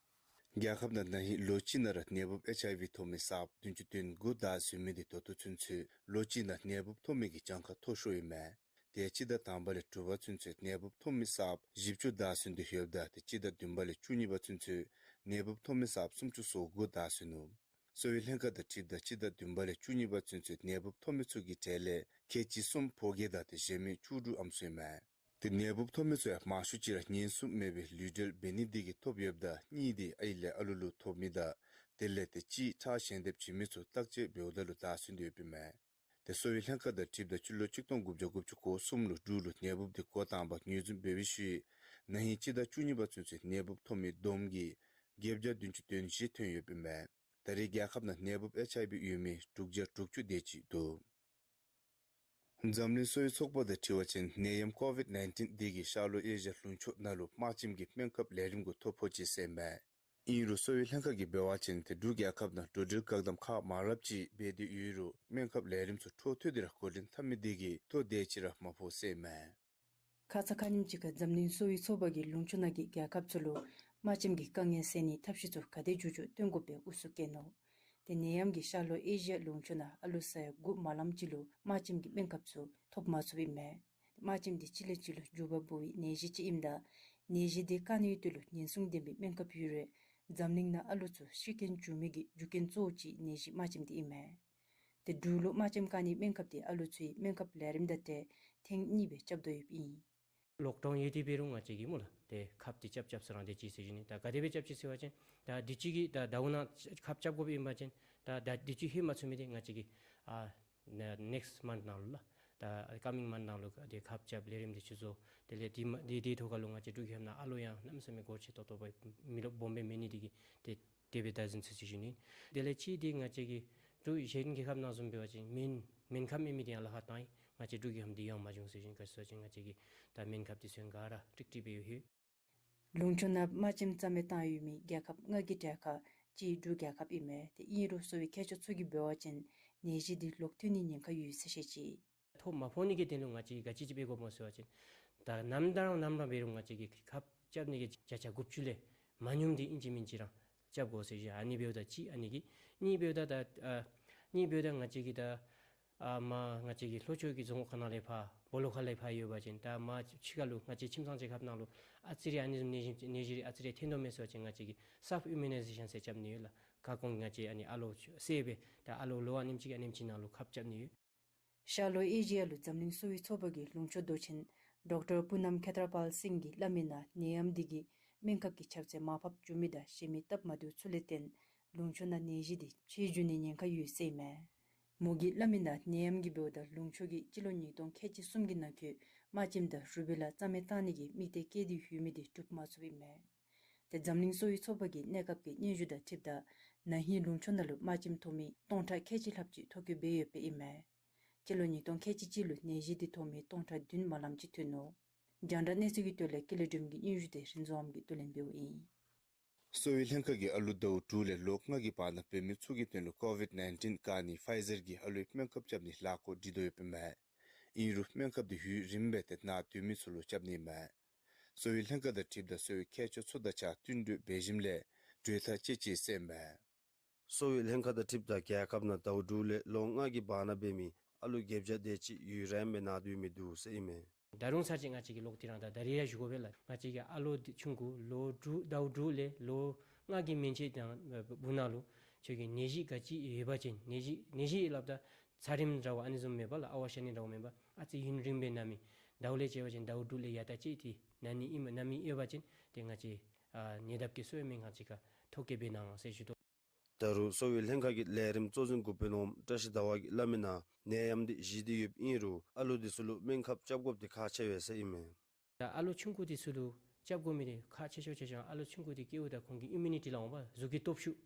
རྒྱལ་ཁབ་ནང་ན་ཧིང་ལོ་གཅིག་ནང་ར་ནད་འབུབ་ཨེཆ་ཨའི་ཝི་ཐོབ་མི་གསརཔ་བདུན་ཅུ་དོན་དགུ་བདའ་ཟུན་མི་དེ་ད་ལྟོ་ཚུན་ཚོད་ལོ་གཅིག་ནང་ནད་འབུབ་ཐོབ་མི་གི་གྱངས་ཁ་མཐོ་ཤོས་ཨིན་མས། དེ་སྤྱི་ཟླ་དང་པ་ལས་དྲུག་པ་ཚུན་ཚོད་ནད་འབུབ་ཐོབ་མི་གསརཔ་བཞི་བཅུ་བདའ་ཟུན་ཏེ་ཡོདཔ་ད་དེ་སྤྱི་ཟླ་བདུན་པ་ལས་བཅུ་གཉིས་པ་ཚུན་ཚོད་ནད་འབུབ་ཐོབ་མི་གསརཔ་སུམ་ཅུ་སོ་དགུ་བདའ་ཟུན་ནུག། གསོ་བའི་ལྷན་ཁག་དང་འཁྲིལཝ་ད་སྤྱི་ཟླ་བདུན་པ་ལས་བཅུ་གཉིས་པ་ཚུན་ཚོད་ནད་འབུབ་ཐོབ་མི་ཚུ་གི་གྲས་ལས་ཁལ་གཅིག་གསུམ་ཕོ་སྐྱེས་དང་དེ་གཞན་མི་བཅུ་དྲུག་ཨམ་སྲུ་ཨིན་མས། དེ་ནད་འབུབ་ཐོབ་མི་ཚུ་ཡང་མང་ཤོས་ཅིག་ར་ཉེན་སྲུང་མེད་པའི་ལུས་འབྲེལ་འབད་ནི་དེ་གིས་ཐོབ་ཡོདཔ་ད་གཉིས་དེ་ཨའི་ལས་ཨ་ལུ་ལུ་ཐོབ་མི་དང་དེ་ལས་དེ་གཅིག་ཁྲག་ཞལ་འདེབས་བྱིན་མི་ཚུ་བརྟག་དཔྱད་འབདཝ་ད་ལུ་བདའ་ཟུན་ཏེ་ཡོདཔ་ཨིན་མས། དེ་གསོ་བའི་ལྷན་ཁག་དང་འཁྲིལཝ་ད་སྤྱི་ལོ་གཅིག་སྟོང་དགུ་བརྒྱ་དགུ་བཅུ་གོ་གསུམ་ལུ་འབྲུག་ལུ་ནད་འབུབ་དེ་འགོ་དང་པ་ངོས་འཛིན་འབད་བའི་ཤུལ་ན་ཧིང་སྤྱི་ཟླ་བཅུ་གཉིས་པ་ཚུན་ཚོད་ནད་འབུབ་ཐོབ་མི་བསྡོམས་ཀྱིས་བརྒྱད་བརྒྱ་བདུན་ཅུ་དོན་བཞི་ཐོན་ཡོདཔ་ཨིན་མས། ད་རེས་རྒྱལ་ཁབ་ནང་ནད་འབུབ་ཨེཆ་ཨའི་ཝི་ཡོད་མི་དྲུག་བརྒྱ་དྲུག་ཅུ་དེ་ཅིག་འདུག། འཛམ་གླིང་གསོ་བའི་ཚོགས་པ་དང་འཁྲིལ་བ་ཅིན་ནད་ཡམས་ཀོ་ཝིཌ་ནའིན་ཊིན་དེ་གིས་ཤར་ལྷོ་ཨེ་ཤི་ཡ་ལུང་ཕྱོགས་ནང་ལུ་དམར་ཆེམས་ཀྱི་སྨན་ཁབ་ལས་རིམ་གུ་ཐོ་ཕོག་ཅི་ཟེར་མས། ཨིན་རུང་གསོ་བའི་ལྷན་ཁག་གིས་འབད་བ་ཅིན་དེ་འབྲུག་རྒྱལ་ཁབ་ནང་འགྲོ་འགྲུལ་བཀག་དམ་ཁག་མང་རབས་ཅིག་འབད་དེ་ཡོད་རུང་སྨན་ཁབ་ལས་རིམ་ཚུ་འཕྲོ་མཐུད་དེ་ར་འགོ་འདྲེན་འཐབ་མི་དེ་གིས་ཐོ་དེ་ཅིག་ར་མ་ཕོག་ཟེར་མས། ཁ་ཙ་ཁ་ཉིནམ་ཅིག་ཁར་འཛམ་གླིང་གསོ་བའི་ཚོགས་པ་གིས་ལུང་ཕྱོགས་ནང་གི་རྒྱལ་ཁབ་ཚུ་ལུ་དམར་ཆེམས་ཀྱི་དཀའ་ངལ་སེལ་ནིའི་ཐབས་ཤེས་ཚུ་ག་དེ་མགྱོགས་མགྱོགས་སྟོན་དགོ་པའི་ཨུ་ཚུགས་བསྐྱེད་ནུག། དེ་ནད་ཡམས་ཀྱིས་ཤར་ལྷོ་ཨེ་ཤི་ཡ་ལུང་ཕྱོགས་ནང་ཨ་ལུ་ས་ཡ་དགུ་མ་ལངམ་ཅིག་ལུ་དམར་ཆེམས་ཀྱི་སྨན་ཁབ་ཚུ་ཐོབ་མ་ཚུགསཔ་ཨིན་མས། དམར་ཆེམས་དེ་གཅིག་ལས་གཅིག་ལུ་འགྱུར་བ་འབད་བའི་ནད་གཞི་ཅིག་ཨིནམ་ད་ནད་གཞི་དེ་བཀག་ནིའི་དོན་ལུ་ཉེན་སྲུང་ལྡན་པའི་སྨན་ཁབ་ཡོད་རུང་འཛམ་གླིང་ནང་ཨ་ལུ་ཚུ་ཤི་རྐྱེན་འབྱུང་མི་གི་རྒྱུ་རྐྱེན་གཙོ་བོ་ཅིག་ནད་གཞི་དམར་ཆེམས་དེ་ཨིན་མས། དེ་འབྲུག་ལུ་དམར་ཆེམས་བཀག་ནིའི་སྨན་ཁབ་དེ་ཨ་ལུ་ཚུའི་སྨན་ཁབ་ལས་རིམ་དང་འཁྲིལ་ཐེངས་གཉིས་སྦེ་རྐྱབ་དོ་ཡོདཔ་ཨིན། ལོག་ཌའུན་ཡོད་དེ་འབད་རུང་ང་བཅས་ཀྱིས་སྨོ་ལགས་ཏེ་ཁབ་འདི་རྐྱབ་རྐྱབ་ས་རང་དེ་ཅིག་ཟེར་ཞུ་ནི། ད་ག་དེ་སྦེ་རྐྱབ་ཅི་ཟེར་བ་ཅིན་ད་དུས་ཅི་གི་ད་ཟླཝ་ནང་ཁབ་རྐྱབ་དགོཔ་ཨིན་པ་ཅིན་ད་ད་དུས་ཅི་ལྷོད་མ་ཚུགས་མི་འདི་ང་བཅས་ཀྱིས་ཨ་ནེ་ནེགསཊ་མནཐ་ནང་ལུ་ལགས། ད་ཀ་མིང་མནཐ་ནང་ལུ་ཏེ་ཁབ་རྐྱབ་ལས་རིམ་འདི་ཚུ་བཟོ། དེ་ལས་དེ་མ་དེ་དེ་ཐོག་ཁ་ལུ་ང་བཅས་འབྲུག་རྒྱལ་ཁབ་ནང་ཨ་ལོ་ཡང་གནམ་མེད་ས་མེད་སྒོར་ཆེ་ཏོག་ཏོ་སྦེ་མི་ལོ་སྦོམ་སྦེ་མེད་ནི་འདི་གིས་ཏེ་དེ་སྦེ་བདག་འཛིན་ཚུགས་ཅི་ཟེར་ཞུ་ནི། དེ་ལས་གཅིག་འདི་ང་བཅས་ཀྱི་འབྲུག་གཞན་རྒྱལ་ཁབ་ནང་བཟུམ་འབད་བ་ཅིན་སྨན་སྨན་ཁབ་མེད་མི་འདི་ཡང་ལཱ་ཁག་བཏང་ཡི། ང་བཅས་འབྲུག་རྒྱལ་ཁབ་འདི་ཡང་མ་བྱུང་ཟེར་ཞུ་ནི། ག་ཅི་ཟེར་བ་ཅིན་ང་བཅས་ཀྱིས་ད་སྨན་ཁབ་འདི་ཚུ་ཡང་ག་ར་ཀྲིག་ཀྲི་སྦེ་ཡོད། ལུང་ཕྱོགས་ནང་དམར་ཆེམས་རྩ་མེད་བཏང་ཡོད་མི་རྒྱལ་ཁབ་ལྔ་གི་གྲས་ཁར་གཅིག་འབྲུག་རྒྱལ་ཁབ་ཨིན་མས། ཏེ་ཨིན་རུང་གསོ་བའི་མཁས་མཆོག་ཚུ་གིས་འབད་བ་ཅིན་ནད་གཞི་འདི་ལོག་ཐོན་ནིའི་ཉེན་ཁ་ཡོད་ཟེར་བཤད་ཅི། ཐོ་མ་ཕོག་ནི་གི་དོན་ལུ་ང་བཅས་ཀྱིས་ག་ཅི་ཅིག་འབད་དགོཔ་སྨོ་ཟེར་བ་ཅིན་ད་ནམ་ད་རང་ནམ་ར་འབད་རུང་ང་བཅས་ཀྱིས་ཁབ་རྐྱབ་ནི་གི་བརྒྱ་ཆ་དགུ་བཅུ་ལས་མ་ཉུངམ་འདི་ཨིན་ཅི་མིན་ཅི་ར་རྐྱབ་དགོ་ཟེར་ཞུ། ཨ་ནི་འབདཝ་ད་གཅིག་ཨ་ནི་གི་གཉིས་འབདཝ་ད་ད་ཨ་གཉིས་འབདཝ་ད་ང་བཅས་ཀྱིས་ད་ཨ་མར་ང་བཅས་ཀྱི་ལྷོ་ཕྱོགས་ཀྱི་རྫོང་ཁག་ནང་ལས་ཕར་སྦོ་ལོགས་ཁ་ལས་ཕར་ཡོད་པ་ཅིན་ད་མར་ཕྱི་ཁ་ལུ་ང་བཅས་ཁྱིམ་ཚང་རྒྱལ་ཁབ་ནང་ལུ་ཨ་ཙི་རེ་ཨ་ནི་བཟུམ་ནད་གཞི་ནད་གཞི་རེ་ཨ་ཙི་རེ་ཐོན་དོ་མས་ཟེར་བ་ཅིན་ང་བཅས་ཀྱིས་སེལཕ་ཨིམ་མུ་ནའི་ཟེ་ཤཱན་ཟེར་རྐྱབ་ནི་ཡོད་ལགས། ཁ་སྐོང་ང་བཅས་ཨ་ནི་ཨ་ལོ་བསད་སྦེ་ད་ཨ་ལོ་ལོ་ཨ་ནེམ་ཅིག་ཨ་ནེམ་ཅིག་ནང་ལུ་ཁབ་རྐྱབ་ནི་ཡོད། ཤར་ལྷོ་ཨེ་ཤི་ཡ་ལུ་འཛམ་གླིང་གསོ་བའི་ཚོགས་པ་གི་ལུང་ཕྱོགས་མདོ་ཆེན་ཌོག་ཊར་པུ་ནམ་ཁེ་ཏྲ་པཱལ་སིང་གིས་སླབ་མི་ནང་ནད་ཡམས་འདི་གིས་སྨན་ཁབ་ཀྱི་ཁྱབ་ཚད་མར་ཕབ་བཅུག་མི་དང་གཞན་མི་སྟབས་མ་བདེཝ་ཚུ་ལས་བརྟེན་ལུང་ཕྱོགས་ནང་ནད་གཞི་འདི་ཆེ་འགྱོ་ནིའི་ཉེན་ཁ་ཡོད་ཟེར་ཨིན་མས། མོ་གིས་སླབ་མི་ནང་ནད་ཡམས་ཀྱིས་འབདཝ་ད་ལུང་ཕྱོགས་ཀྱིས་སྤྱི་ལོ་ཉིས་སྟོང་ཁལ་གཅིག་གསུམ་གྱི་ནང་འཁོད་དམར་ཆེམས་དང་རུ་བེ་ལ་རྩ་མེད་བཏང་ནི་གི་དམིགས་གཏད་བསྐྱེད་དེ་ཡོད་མི་འདི་འགྲུབ་མ་ཚུགསཔ་ཨིན་མས། ཏེ་འཛམ་གླིང་གསོ་བའི་ཚོགས་པ་གི་གནས་སྐབས་ཀྱི་སྙན་ཞུ་དང་འཁྲིལཝ་ད་ན་ཧིང་ལུང་ཕྱོགས་ནང་ལུ་དམར་ཆེམས་ཐོབ་མི་སྟོང་ཕྲག་ཁལ་གཅིག་ལྷགཔ་ཅིག་ཐོ་བཀོད་འབད་ཡོདཔ་ཨིན་མས། སྤྱི་ལོ་ཉིས་སྟོང་ཁལ་གཅིག་གཅིག་ལུ་ནད་གཞི་འདི་ཐོབ་མི་སྟོང་ཕྲག་བདུན་མ་ལངམ་ཅིག་ཐོན་ནུག། རྒྱང་བསྒྲགས་གནས་ཚུལ་གྱི་དོན་ལས་ཀུན་ལེགས་སྒྲོལམ་གྱི་སྙན་ཞུ་འདི་རིན་འཛོམས་གིས་བསྡུ་ལེན་འབདཝ་ཨིན། གསོ་བའི་ལྷན་ཁག་གིས་ཨ་ལུ་ཟླཝ་དྲུག་ལས་ལོ་ལྔ་གི་བར་ན་འབད་མི་ཚུ་གི་དོན་ལུ་ཀོ་ཝིཌ་ནའིན་ཊིན་བཀག་ནི་ཕའི་ཛར་གྱི་ཨ་ལུའི་སྨན་ཁབ་རྐྱབ་ནི་ལཱ་འགོ་འདྲེན་དོ་ཡོདཔ་ཨིན་མས། ཨིན་རུང་སྨན་ཁབ་འདི་ཡུན་རིངམོ་སྦེ་ཏེ་ནད་ཐོན་མི་ཚུ་ལུ་རྐྱབ་ནི་མས། གསོ་བའི་ལྷན་ཁག་དང་འཁྲིལཝ་ད་གསོ་བའི་མཁས་མཆོག་ཚུ་དང་གཅིག་ཁར་བསྟུན་གྲོས་འབད་ཞིནམ་ལས་གྲོས་ཐག་བཅད་ཅི་ཟེར་ཨིན་མས། གསོ་བའི་ལྷན་ཁག་དང་འཁྲིལཝ་ད་རྒྱལ་ཁབ་ནང་ཟླཝ་དྲུག་ལས་ལོ་ལྔ་གི་བར་ན་འབད་མི་ཨ་ལུ་བརྒྱད་བརྒྱ་དེ་ཅིག་ཡུན་རིངམོ་སྦེ་ནད་ཐོན་མི་འདུག་ཟེར་ཨིན་མས། ད་རུང་ཚར་ཅིག་ང་བཅས་ཀྱིས་ལོག་དེ་རང་ད་ད་རིས་ཡང་ཞུ་དགོ་པས་ལགས། ང་བཅས་ཀྱི་ཨ་ལོ་འདི་ཆུང་ཀུ་ལོ་དྲུག་ཟླཝ་དྲུག་ལས་ལོ་ལྔ་གི་མན་ཆད་དང་ཨ་སྦུག་ནང་ལུ་ཁྱོད་ཀྱི་ནད་གཞི་ག་ཅི་ཡོད་པ་ཅིན་ནད་གཞི་ནད་གཞི་སླབ་ད་ཚ་རིམས་འདྲཝ་ཨ་ནི་བཟུམ་མེན་པར་ལགས། ཨ་ཝ་ཤ་ནི་འདྲཝ་མེན་པར་ཨ་ཙི་ཡུན་རིངམོ་སྦེ་ན་མི་ཟླཝ་ལས་བྱས་པ་ཅིན་ཟླཝ་དྲུག་ལས་ཡར་ད་ཅིག་ཏེ་ན་ནི་ཨིན་མས། ན་མི་ཡོད་པ་ཅིན་ཏེ་ང་བཅས་ཨ་ཉེ་འདབས་ཀྱི་གསོ་བའི་སྨན་ཁང་ཅིག་ཁར་ཐོ་བཀོད་འབད་གནང་ཟེར་ཞུ་དོ། ད་རུང་གསོ་བའི་ལྷན་ཁག་གི་ལས་རིམ་གཙོ་འཛིན་འགོ་དཔོན་འོགམ་བཀྲ་ཤིས་ཟླ་བ་གིས་སླབ་མི་ནང་ནད་ཡམས་འདི་ཞི་སྟེ་ཡོདཔ་ཨིན་རུང་ཨ་ལུ་འདི་ཚུ་ལུ་སྨན་ཁབ་རྐྱབ་དགོཔ་འདི་ཁག་ཆེ་བས་ཟེར་ཨིན་མས། ད་ཨ་ལོ་ཆུང་ཀུ་འདི་ཚུ་ལུ་རྐྱབ་དགོ་མི་འདི་ཁག་ཆེ་ཤོས་ཆེ་ཤོས་ཨ་ལོ་ཆུང་ཀུ་འདི་སྐྱེཝ་ད་ཁོང་གི་ཨིམ་མུ་ནི་ཊི་ལགས་འོང་པ་གཟུགས་ཀྱི་སྟོབས་ཤུགས་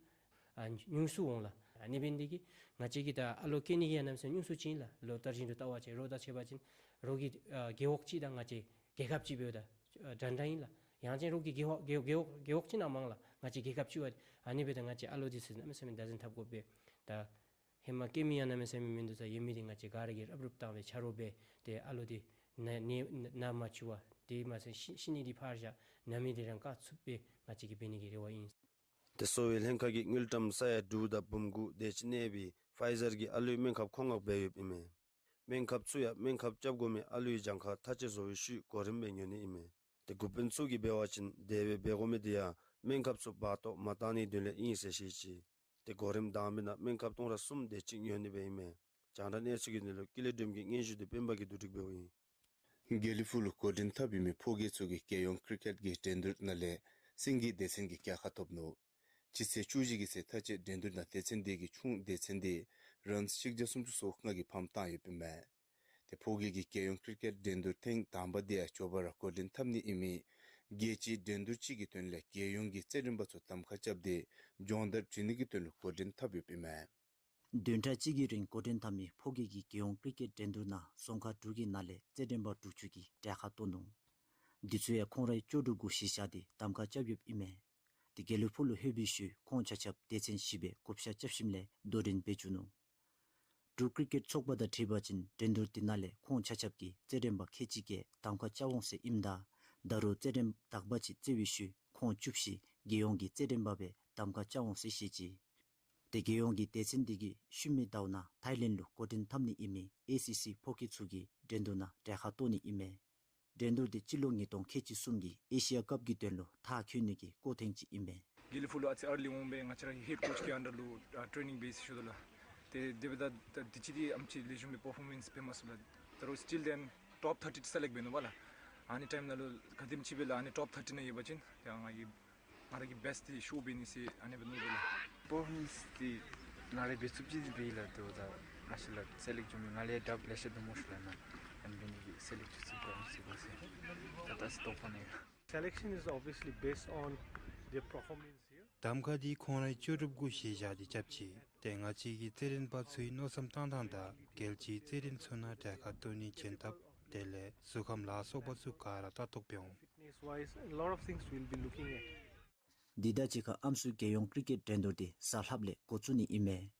ཨ་ཉུང་སུ་འོང་ལགས། ཨ་ནི་འབད་ནི་འདི་གིས་ང་བཅས་ཀྱིས་ད་ཨ་ལོ་སྐྱེ་ནི་གི་ཡང་གནམ་མེད་ས་མེད་ཉུང་སུ་ཅིག་ཨིན་ལགས། ལོ་ལྟར་བཞིན་དུ་བལྟ་བ་ཅིན་རོགས་དང་ཕྱད་པ་ཅིན་རོགས་ཀྱི་ཨ་རྒེད་འོག་ཅིག་དང་ང་བཅས་རྒྱལ་ཁབ་ཅིག་འབདཝ་ད་ཨ་འདྲན་འདྲ་ཨིན་ལགས། ཡང་ཅིན་རོགས་ཀྱི་རྒེད་འོག་རྒེད་འོག་རྒེད་འོག་རྒེད་འོག་ཅིག་ནང་མང་ལགས། ང་བཅས་རྒྱལ་ཁབ་ཅིག་འབདཝ་ད་ཨ་ནི་འབདཝ་ད་ང་བཅས་ཨ་ལོ་འདི་ཚུ་གནམ་མེད་ས་མེད་བདག་འཛིན་འཐབ་དགོ་པས། ད་ཧེ་མ་སྐྱེ་མི་ཡང་གནམ་མེད་ས་མེད་མིན་འདུག། ད་ཡོད་མི་འདི་ང་བཅས་ག་ར་གིས་རུབ་རུབ་བཏང་སྦེ་ཆ་རོགས་འབད་དེ་ཨ་ལོ་འདི་ན་ནད་ན་མ་བཅུག་པར་དེ་མ་ཚད་ཤི་ཤི་ནི་འདི་ཕར་བཞག་ན་མི་འདི་རང་བཀག་ཚུགསཔ་སྦེ་ང་བཅས་ཀྱིས་འབད་ནི་གི་རེ་བ་ཨིན། ཏེ་གསོ་བའི་ལྷན་ཁག་གིས་དངུལ་ཀྲམ་ས་ཡ་དྲུག་དང་འབུམ་དགུ་དེ་ཅིག་གནས་པའི་ཕའི་ཛར་གྱི་ཨ་ལོའི་སྨན་ཁབ་མཁོ་མངགས་འབད་ཡོདཔ་ཨིན་མས། སྨན་ཁབ་ཚུ་ཡང་སྨན་ཁབ་རྐྱབ་དགོ་མི་ཨ་ལུའི་གྱངས་ཁ་ཐག་བཅད་བཟོ་བའི་ཤུལ་གོ་རིམ་སྦེ་ཉོ་ནི་ཨིན་མས། ཏེ་འགོ་དཔོན་ཚུ་གིས་འབད་བ་ཅིན་དེ་སྦེ་འབད་དགོ་མི་འདི་ཡང་སྨན་ཁབ་ཚུ་འབག་བཏོག་མ་བཏང་ནིའི་དོན་ལས་ཨིན་ཟེར་བཤད་ཅི། ཏེ་གོ་རིམ་དང་པའི་ནང་སྨན་ཁབ་སྟོང་ཕྲག་གསུམ་དེ་ཅིག་ཉོ་ནི་སྦེ་ཨིན་མས། རྒྱང་བསྒྲགས་གནས་ཚུལ་གྱི་དོན་ལུ་ཀུན་ལེགས་སྒྲོལམ་གྱི་སྙན་ཞུ་འདི་སྤེན་པ་གིས་བསྡུ་སྒྲིག་འབདཝ་ཨིན། དགེ་ལེགས་ཕུག་ལུ་འགོ་འདྲེན་འཐབ་ཡོད་མི་ཕོ་རྒྱས་ཚུ་གིས་རྒྱལ་ཡོངས་ཀྲི་ཀེཊ་ཀྱི་འགྲན་བསྡུར་ནང་ལས་སེང་གེ་སྡེ་ཚན་གྱི་གྱལ་ཁ་ཐོབ་ནུག། སྤྱི་ཚེས་བཅུ་བཞི་གི་ཚེ་མཐའ་དཔྱད་འགྲན་བསྡུར་ནང་སྡེ་ཚན་འདི་གི་ཆུང་སྡེ་ཚན་འདི་རཱནསི་གཅིག་བརྒྱ་སུམ་ཅུ་སོ་ལྔ་གིས་ཕམ་བཏང་ཡོདཔ་ཨིན་མས། ཏེ་ཕོ་རྒྱས་ཀྱི་རྒྱལ་ཡོངས་ཀྲི་ཀེཊ་འགྲན་བསྡུར་ཐེངས་དང་པ་འདི་ཡང་མགྱོགས་པ་ར་འགོ་འདྲེན་འཐབ་ནི་ཨིན་མི་རྒྱལ་སྤྱིའི་འགྲན་བསྡུར་ཅིག་གི་དོན་ལས་རྒྱལ་ཡོངས་ཀྱི་རྩེད་འགྲན་པ་ཚུ་གདམ་ཁ་རྐྱབ་སྟེ་སྦྱོང་བརྡར་བྱིན་ནི་གི་དོན་ལུ་འགོ་འདྲེན་འཐབ་ཡོདཔ་ཨིན་མས། བདུན་ཕྲག་གཅིག་གི་རིང་འགོ་འདྲེན་འཐབ་མི་ཕོ་རྒྱས་ཀྱི་རྒྱལ་ཡོངས་ཀྲི་ཀེཊ་འགྲན་བསྡུར་ནང་རྫོང་ཁག་དྲུག་གི་ནང་ལས་རྩེད་འགྲན་པ་དྲུག་ཅུ་གིས་གྲལ་ཁར་གཏོགས་ནུག། འདི་ཚུ་ཡང་ཁོང་རའི་ལྕོགས་གྲུབ་གུ་གཞི་བཞག་སྟེ་གདམ་ཁ་རྐྱབ་ཡོདཔ་ཨིན་མས། ཏེ་དགེ་ལེགས་ཕུག་ལུ་ལྷོད་པའི་ཤུལ་ཁོང་ཆ་ཁྱབ་སྡེ་ཚན་བཞི་སྦེ་བགོ་བཤའ་རྐྱབ་ཞིནམ་ལས་དོ་འགྲན་འབད་བཅུག་ནུག། འབྲུག་ཀྲི་ཀེཊ་ཚོགས་པ་དང་འཁྲིལ་བ་ཅིན་འགྲན་བསྡུར་འདི་ནང་ལས་ཁོང་ཆ་ཁྱབ་ཀྱིས་རྩེད་འགྲན་པ་ཁལ་གཅིག་བརྒལ་གདམ་ཁ་རྐྱབ་འོང་ཟེར་ཨིནམ་ད་ད་རུང་རྩེད་འགྲན་དག་པ་ཅིག་རྩེ་བའི་ཤུལ་ཁོང་བཅུ་བཞི་རྒྱལ་ཡོངས་ཀྱི་རྩེད་འགྲན་པ་སྦེ་གདམ་ཁ་རྐྱབ་འོང་ཟེར་བཤད་ཅི། ཏེ་རྒྱལ་ཡོངས་ཀྱི་སྡེ་ཚན་འདི་གིས་ཤུལ་མའི་ཟླཝ་ནང་ཐའི་ལེནཌ་ལུ་འགོ་འདྲེན་འཐབ་ནི་ཨིན་མི་ཨེ་སི་སི་ཕོ་སྐྱེས་ཚུ་གི་འགྲན་བསྡུར་ནང་གྲལ་ཁར་གཏོགས་ནི་ཨིན་མས། འགྲན་བསྡུར་འདི་སྤྱི་ལོ་ཉིས་སྟོང་ཁལ་གཅིག་གསུམ་གྱི་ཨེ་ཤི་ཡ་ཀབ་ཀྱི་དོན་ལུ་མཐར་འཁྱོལ་ནི་གི་སྐོར་ཐེངས་ཅིག་ཨིན་མས། དགེ་ལེགས་ཕུག་ལུ་ཨ་ཙི་ཨར་ལི་འོང་སྦེ་ང་བཅས་ར་ཧེཌ་ཀོཆ་གི་ཨན་ཌར་ལུ་ཨ་ཊེ་ནིང་བེསི་ཞུ་དོ་ལགས། ཏེ་དེ་འབདཝ་ད་ད་དུས་ཅི་འདི་ཨམ་ཅིག་ལེགས་ཤོམ་སྦེ་པར་ཕོར་མེནསི་འབད་མ་ཚུགས་ལགས། ད་རུང་སི་ཊིལ་དེན་ཊོཔ་ཐར་ཊི་སེ་ལེཀཊ་འབད་ནུག་པ་ལགས། ཨ་ནི་ཊའིམ་ནང་ལུ་ག་དེམ་ཅིག་སྦེ་ལགས་ཨ་ནི་ཊོཔ་ཐར་ཊི་ནང་ཡོད་པ་ཅིན་ཡང་ང་གིས་ང་ར་གི་བེསཊ་འདི་ཤོ་འབད་ནི་ཟེར་ཨ་ནི་སྦེ་མནོ་དོ་ལགས། པར་ཕོར་མནསི་འདི་ང་ར་འབད་ཚུགསཔ་ཅིག་འབད་ཡི་ལགས། དོ་ད་ང་བཅས་ལགས་སེ་ལེཀཊ་འགྱོ་མི་ང་ལས་དྲགཔ་ལེ་ཤ་འདུག་སྨོ་ཤུལ་ལགས། ཨ་ནི་འབད་ནི་གི་སེ་ལེཀཊ་འགྱོ་ཚུགས་ག་མི་ཚུགས་ག་ཟེར་ད་ལྟོ་ཚེ་དོགས་པ་ནི་ཡོད། Selection is obviously based on their performance here. གདམ་ཁ་འདི་ཁོང་རའི་ལྕོགས་གྲུབ་གུ་གཞི་བཞག་སྟེ་རྐྱབ་ཅི། ཏེ་ང་བཅས་ཀྱི་རྩེད་འགྲན་པ་ཚུའི་མནོ་བསམ་བཏང་ཐངས་དང་རྒྱལ་སྤྱིའི་རྩེད་འགྲན་ཚུ་ནང་གྲལ་ཁར་གཏོགས་ནིའི་བྱིན་ཐབས་དེ་ལས་གཟུགས་ཁམས་ལ་སོགས་པ་ཚུ་ག་ར་ལྟ་རྟོག་འབད་འོང་། Fitness wise, a lot of things we'll be looking at. འདི་དང་གཅིག་ཁར་ཨམ་སྲུ་རྒྱལ་ཡོངས་ཀྲི་ཀེཊ་འགྲན་བསྡུར་འདི་གཟའ་ལྷགཔ་ལས་འགོ་བཙུགས་ནི་ཨིན་མས།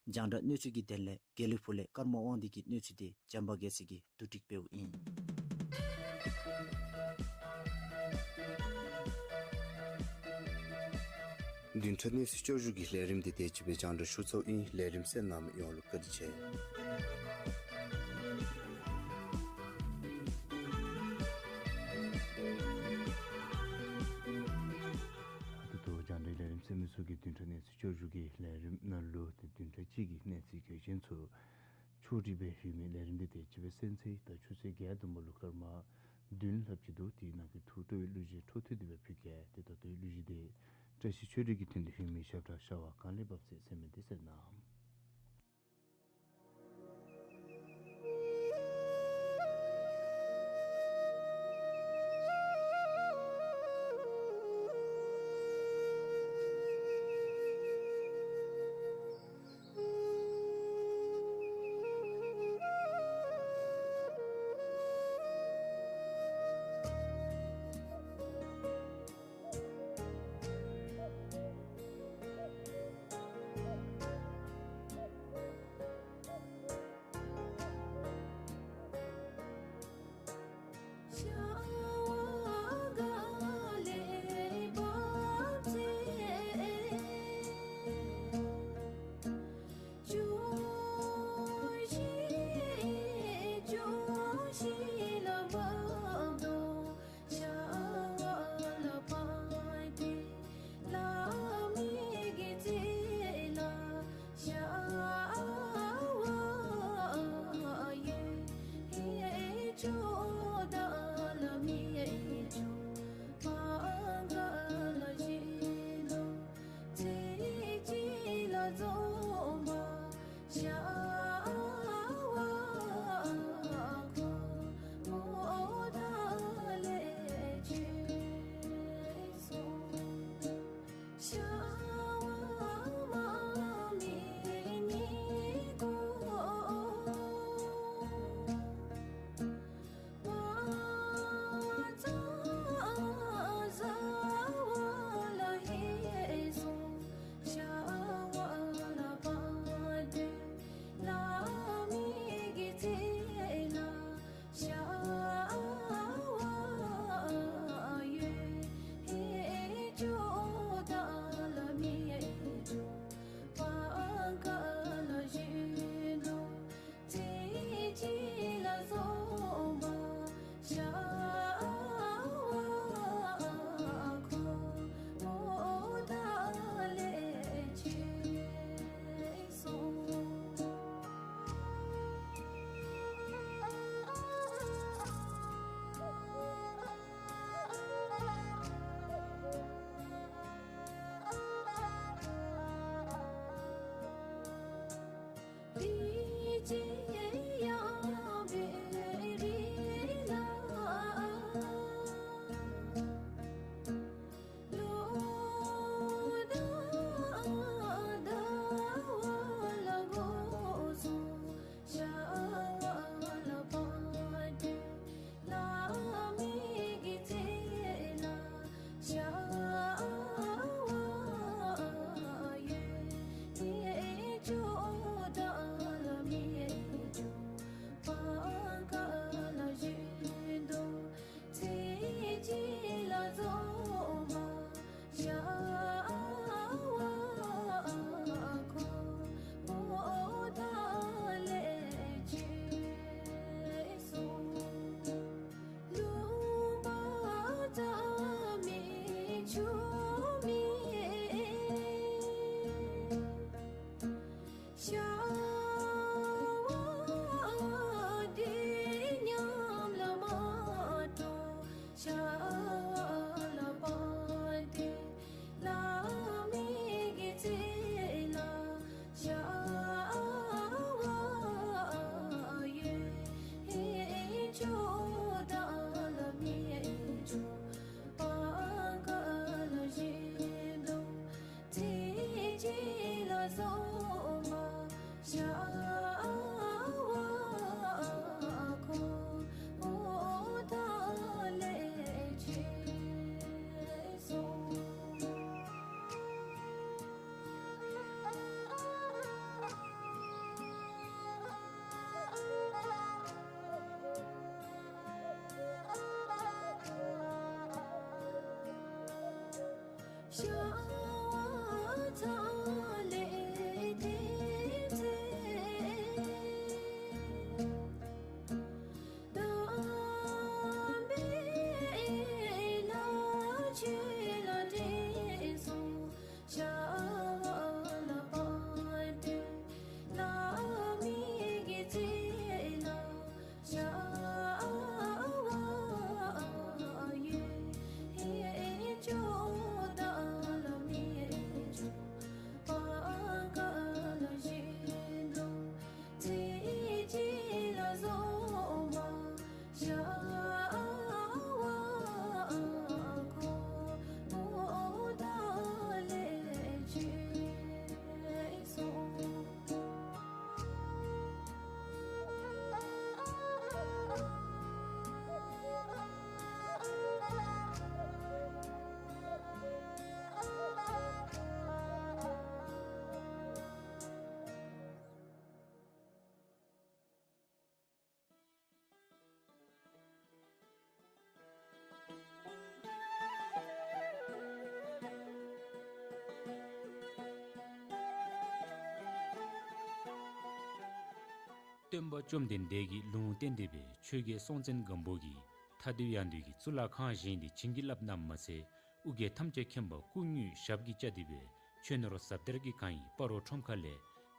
རྒྱང་བསྒྲགས་གནས་ཚུལ་གྱི་དོན་ལས་དགེ་ལེགས་ཕུག་ལས་ཀརྨ་དབང་འདུས་ཀྱི་གནས་ཚུལ་འདི་བྱམས་པ་རྒྱལ་མཚན་གྱིས་བསྡུ་སྒྲིག་འབདཝ་ཨིན། བདུན་ཕྲག་གནས་ཚུལ་བསྐྱར་ཞུ་གི་ལས་རིམ་འདི་དེ་ཅིག་སྦེ་རྒྱང་བསྒྲགས་ཞུ་ཚརཝ་ཨིན། ལས་རིམ་གསན་གནང་མི་ཡོངས་ལུ་བཀའ་དྲིན་ཆེ། ད་ལྟོ་རྒྱང་བསྒྲགས་ལས་རིམ་གསན་མི་ཚུ་གིས་བདུན་ཕྲག་གནས་ཚུལ་བསྐྱར་ཞུ་གི་ལས་རིམ་ནང་ལུ་ཏེ་བདུན་ཕྲག་གཅིག་གི་གནས་ཚུལ་གལ་ཆེན་ཚུ་ཕྱོགས་སྒྲིག་འབད་ཡོད་མི་ལས་རིམ་འདི་དེ་ཅིག་སྦེ་གསན་ཚར་ཡི། ད་ཆུ་ཚོད་བརྒྱད་དང་པོ་ལུ་སྐར་མ་བདུན་ལྷགཔ་ཅིག་འདུག། དེ་ནང་གི་ཐུགས་སྤྲོ་བའི་གླུ་གཞས་འཕྲོ་མཐུད་དེ་སྦེ་ཕུལ་གེ། ཏེ་ད་ལྟོའི་གླུ་གཞས་འདི་བཀྲ་ཤིས་ཆོས་སྒྲོན་གྱིས་བཏོན་ཏེ་ཡོད་མི་ཞབས་ཁྲ་ཤ་བ་གངས་ལས་འབབ་ཚེ་ཟེར་མི་འདི་གསན་གནང་། སྟོན་པ་བཅོམ་ལྡན་འདས་ཀྱིས་ལུང་བསྟན་ཏེ་སྦེ་ཆོས་རྒྱལ་སྲོང་བཙན་སྒམ་པོ་གིས་ཐ་དད་ཡང་སྡུད་ཀྱི་གཙུག་ལག་ཁང་བཞེངས་ཏེ་བྱིན་གྱིས་བརླབས་གནངམ་མ་ཚད་ཨོ་རྒྱན་ཐམས་ཅད་མཁྱེན་པ་སྐུ་དངོས་ཞབས་ཀྱིས་བཅགས་ཏེ་སྦེ་ཆོས་ནོར་ཟབ་གཏེར་གྱི་གང་ཡིན་སྤ་རོ་ཁྲོམ་ཁ་ལས་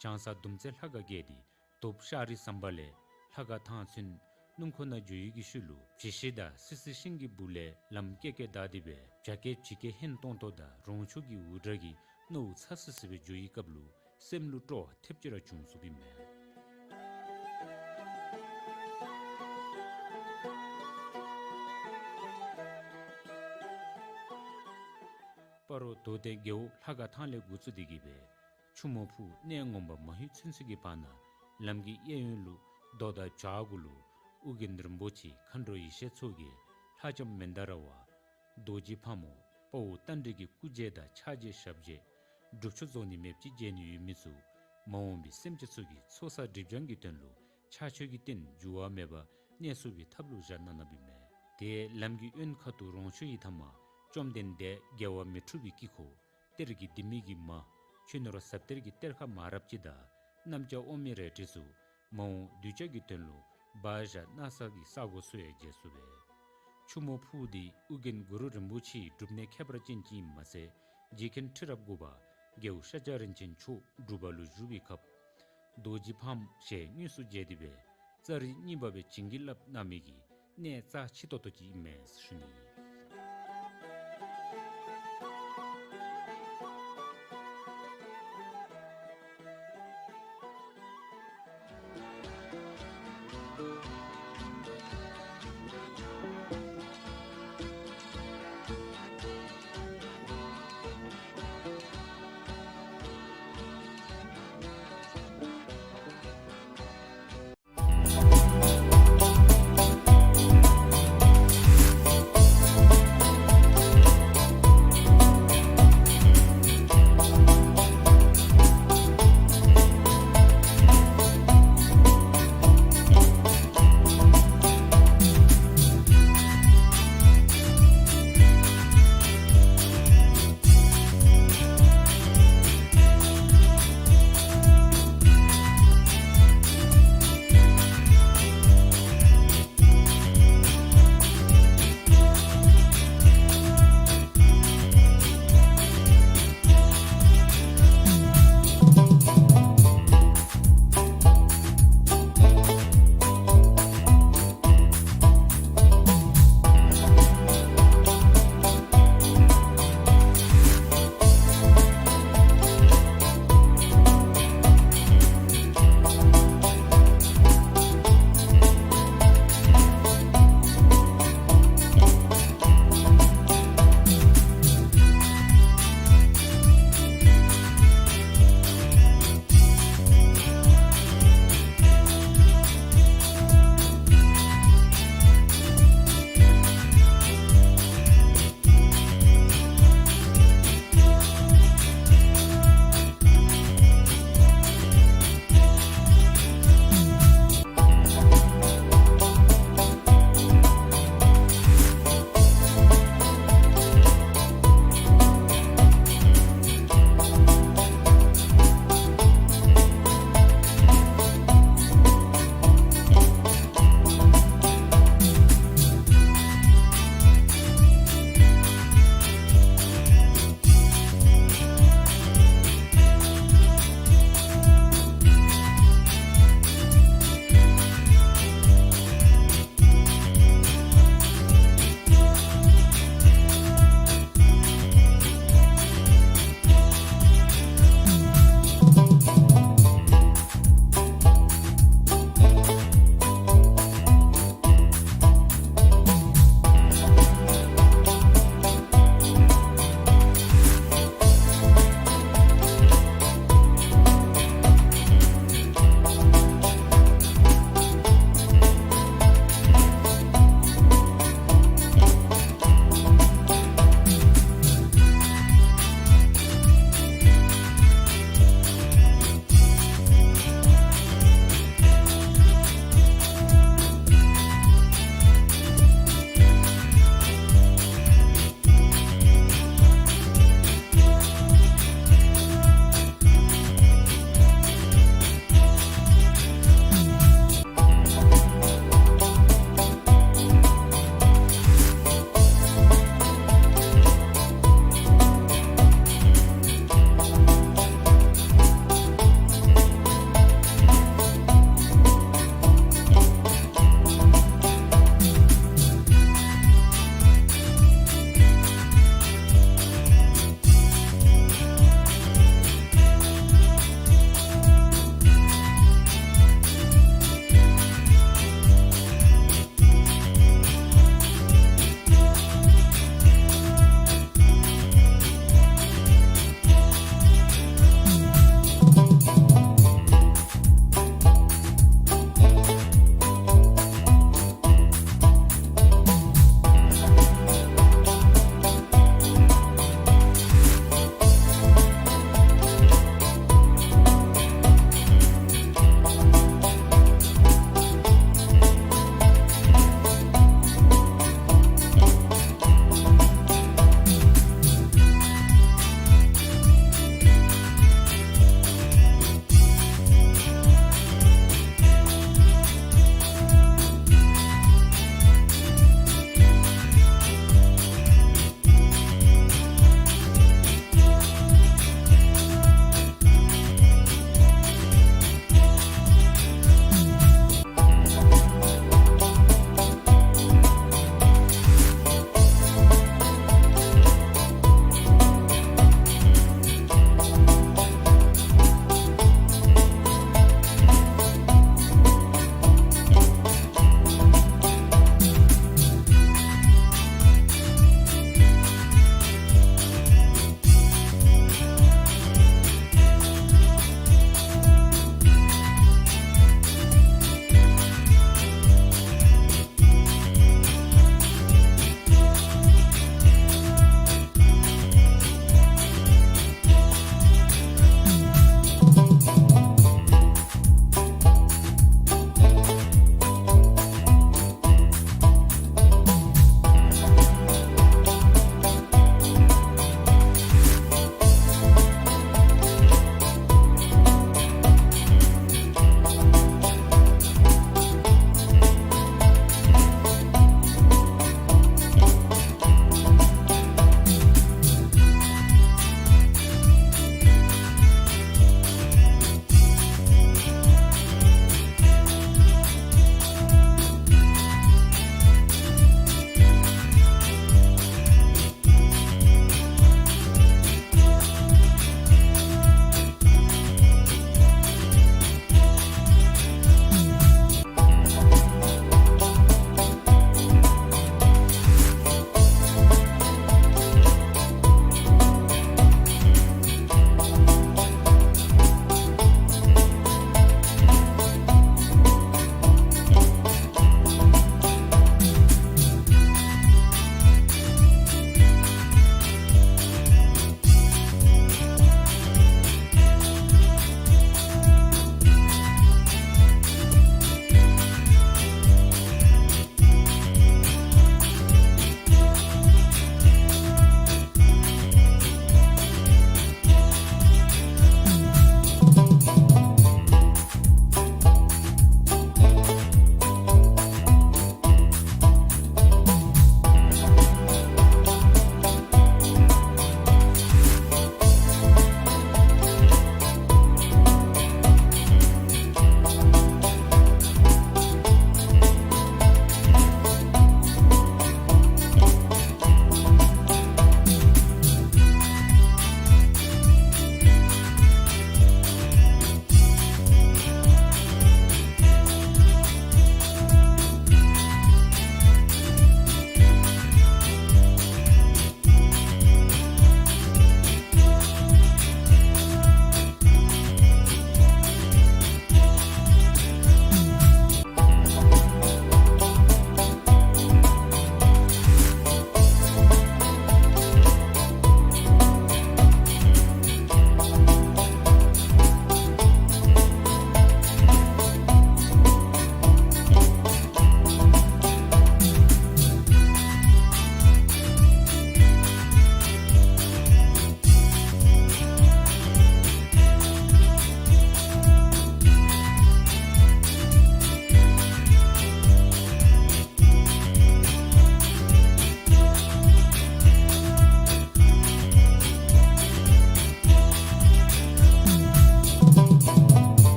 བྱང་ས་དུམ་རྩེ་ལྷ་ཁང་བརྒལ་ཏེ་དོབ་ཤར་རི་ཟམ་པ་ལས་ལྷ་ཁང་ཐང་ཚུན་སྣུམ་འཁོར་ནང་འགྱོ་ཡུལ་གྱི་ཤུལ་ལུ་བྱི་ཤི་དང་སི་སི་ཤིང་གི་སྦུག་ལས་ལམ་ཀེ་ཀེ་བདའ་སྟེ་སྦེ་བྱ་སྐད་བྱི་སྐད་ཧན་ཏོང་ཏོ་དང་རོང་ཆུ་གི་འུར་སྒྲ་གིས་རྣ་བ་ཚ་སི་སི་སྦེ་འགྱོ་བའི་སྐབས་ལུ་སེམས་ལུ་སྤྲོ་བ་ཐེབས་ཅིག་ར་བྱུང་སོཔ་ཨིན་མས། སྤ་རོ་དོ་སྟོན་རྒེད་འོག་ལྷ་ཁང་ཐང་ལས་འགོ་བཙུགས་ཏེ་གི་སྦེ་ཆུ་མོ་ཕུག་གནས་ངོ་མ་མ་ལྷོད་ཚུན་ཚོད་ཀྱི་བར་ན་ལམ་གྱི་གཡས་གཡོན་ལུ་རྡོ་དང་བྱག་གུ་ལུ་ཨོ་རྒྱན་རིན་པོ་ཆེ་མཁའ་འགྲོ་ཡེ་ཤེས་མཚོ་རྒྱལ་ལྷ་ལྕམ་མན་དཱ་ར་བ་རྡོ་རྗེ་ཕག་མོ་དཔའ་བོ་རྟ་མགྲིན་གྱི་སྐུ་རྗེས་དང་ཕྱག་རྗེས་ཞབས་རྗེས་སྒྲུབ་མཆོད་རྫོགས་ནི་མེདཔ་ཅིག་མཇལ་ནི་ཡོད་མི་ཚུ་མ་འོངས་པའི་སེམས་ཅན་ཚུ་གི་ཚོགས་བསགས་སྒྲིབ་སྦྱང་གི་དོན་ལུ་ཕྱག་མཆོད་ཀྱི་རྟེན་འགྱུར་བ་མེད་པར་གནས་ཚུགས་པའི་ཐབས་ལུ་བཞག་གནང་གནངམ་ཨིན་མས། དེ་ལམ་གྱི་གཡོན་ཁ་ཐུག་རོང་ཆུ་ཡི་མཐའ་མར་བཅོམ་ལྡན་འདས་རྒྱལ་བ་མི་འཁྲུགས་པའི་དཀྱིལ་འཁོར་གཏེར་གྱི་ལྡེ་མིག་གི་མ་ཆོས་ནོར་ཟབ་གཏེར་གྱི་གཏེར་ཁ་མང་རབས་ཅིག་དང་གནམ་ལྕགས་འོ་མའི་རལ་གྲི་ཚུ་མ་འོངས་གདུལ་བྱ་གི་དོན་ལུ་སྦ་བཞག་གནང་ས་གི་ས་གོ་ཚུ་ཡང་མཇལ་ཚུགས་པས། ཆུ་མོ་ཕུག་འདི་ཨོ་རྒྱན་གུ་རུ་རིན་པོ་ཆེའི་སྒྲུབ་གནས་ཁྱད་པར་ཅན་ཅིག་ཨིནམ་མ་ཚད་རྗེ་མཁན་ཁྲི་རབས་དགུ་པ་རྒྱལ་བ་ཤཱཀྱ་རིན་ཆེན་མཆོག་སྒྲུབ་པ་ལུ་བཞུགས་པའི་སྐབས་རྡོ་རྗེ་ཕག་མོ་ཞལ་དངོས་སུ་མཇལ་ཏེ་སྦེ་ཙཱ་རི་གཉིས་པ་སྦེ་བྱིན་གྱིས་བརླབས་གནང་མི་གི་གནས་རྩ་ཆེ་ཏོག་ཏོ་ཅིག་ཨིན་མས་ཟེར་ཞུ་ནི།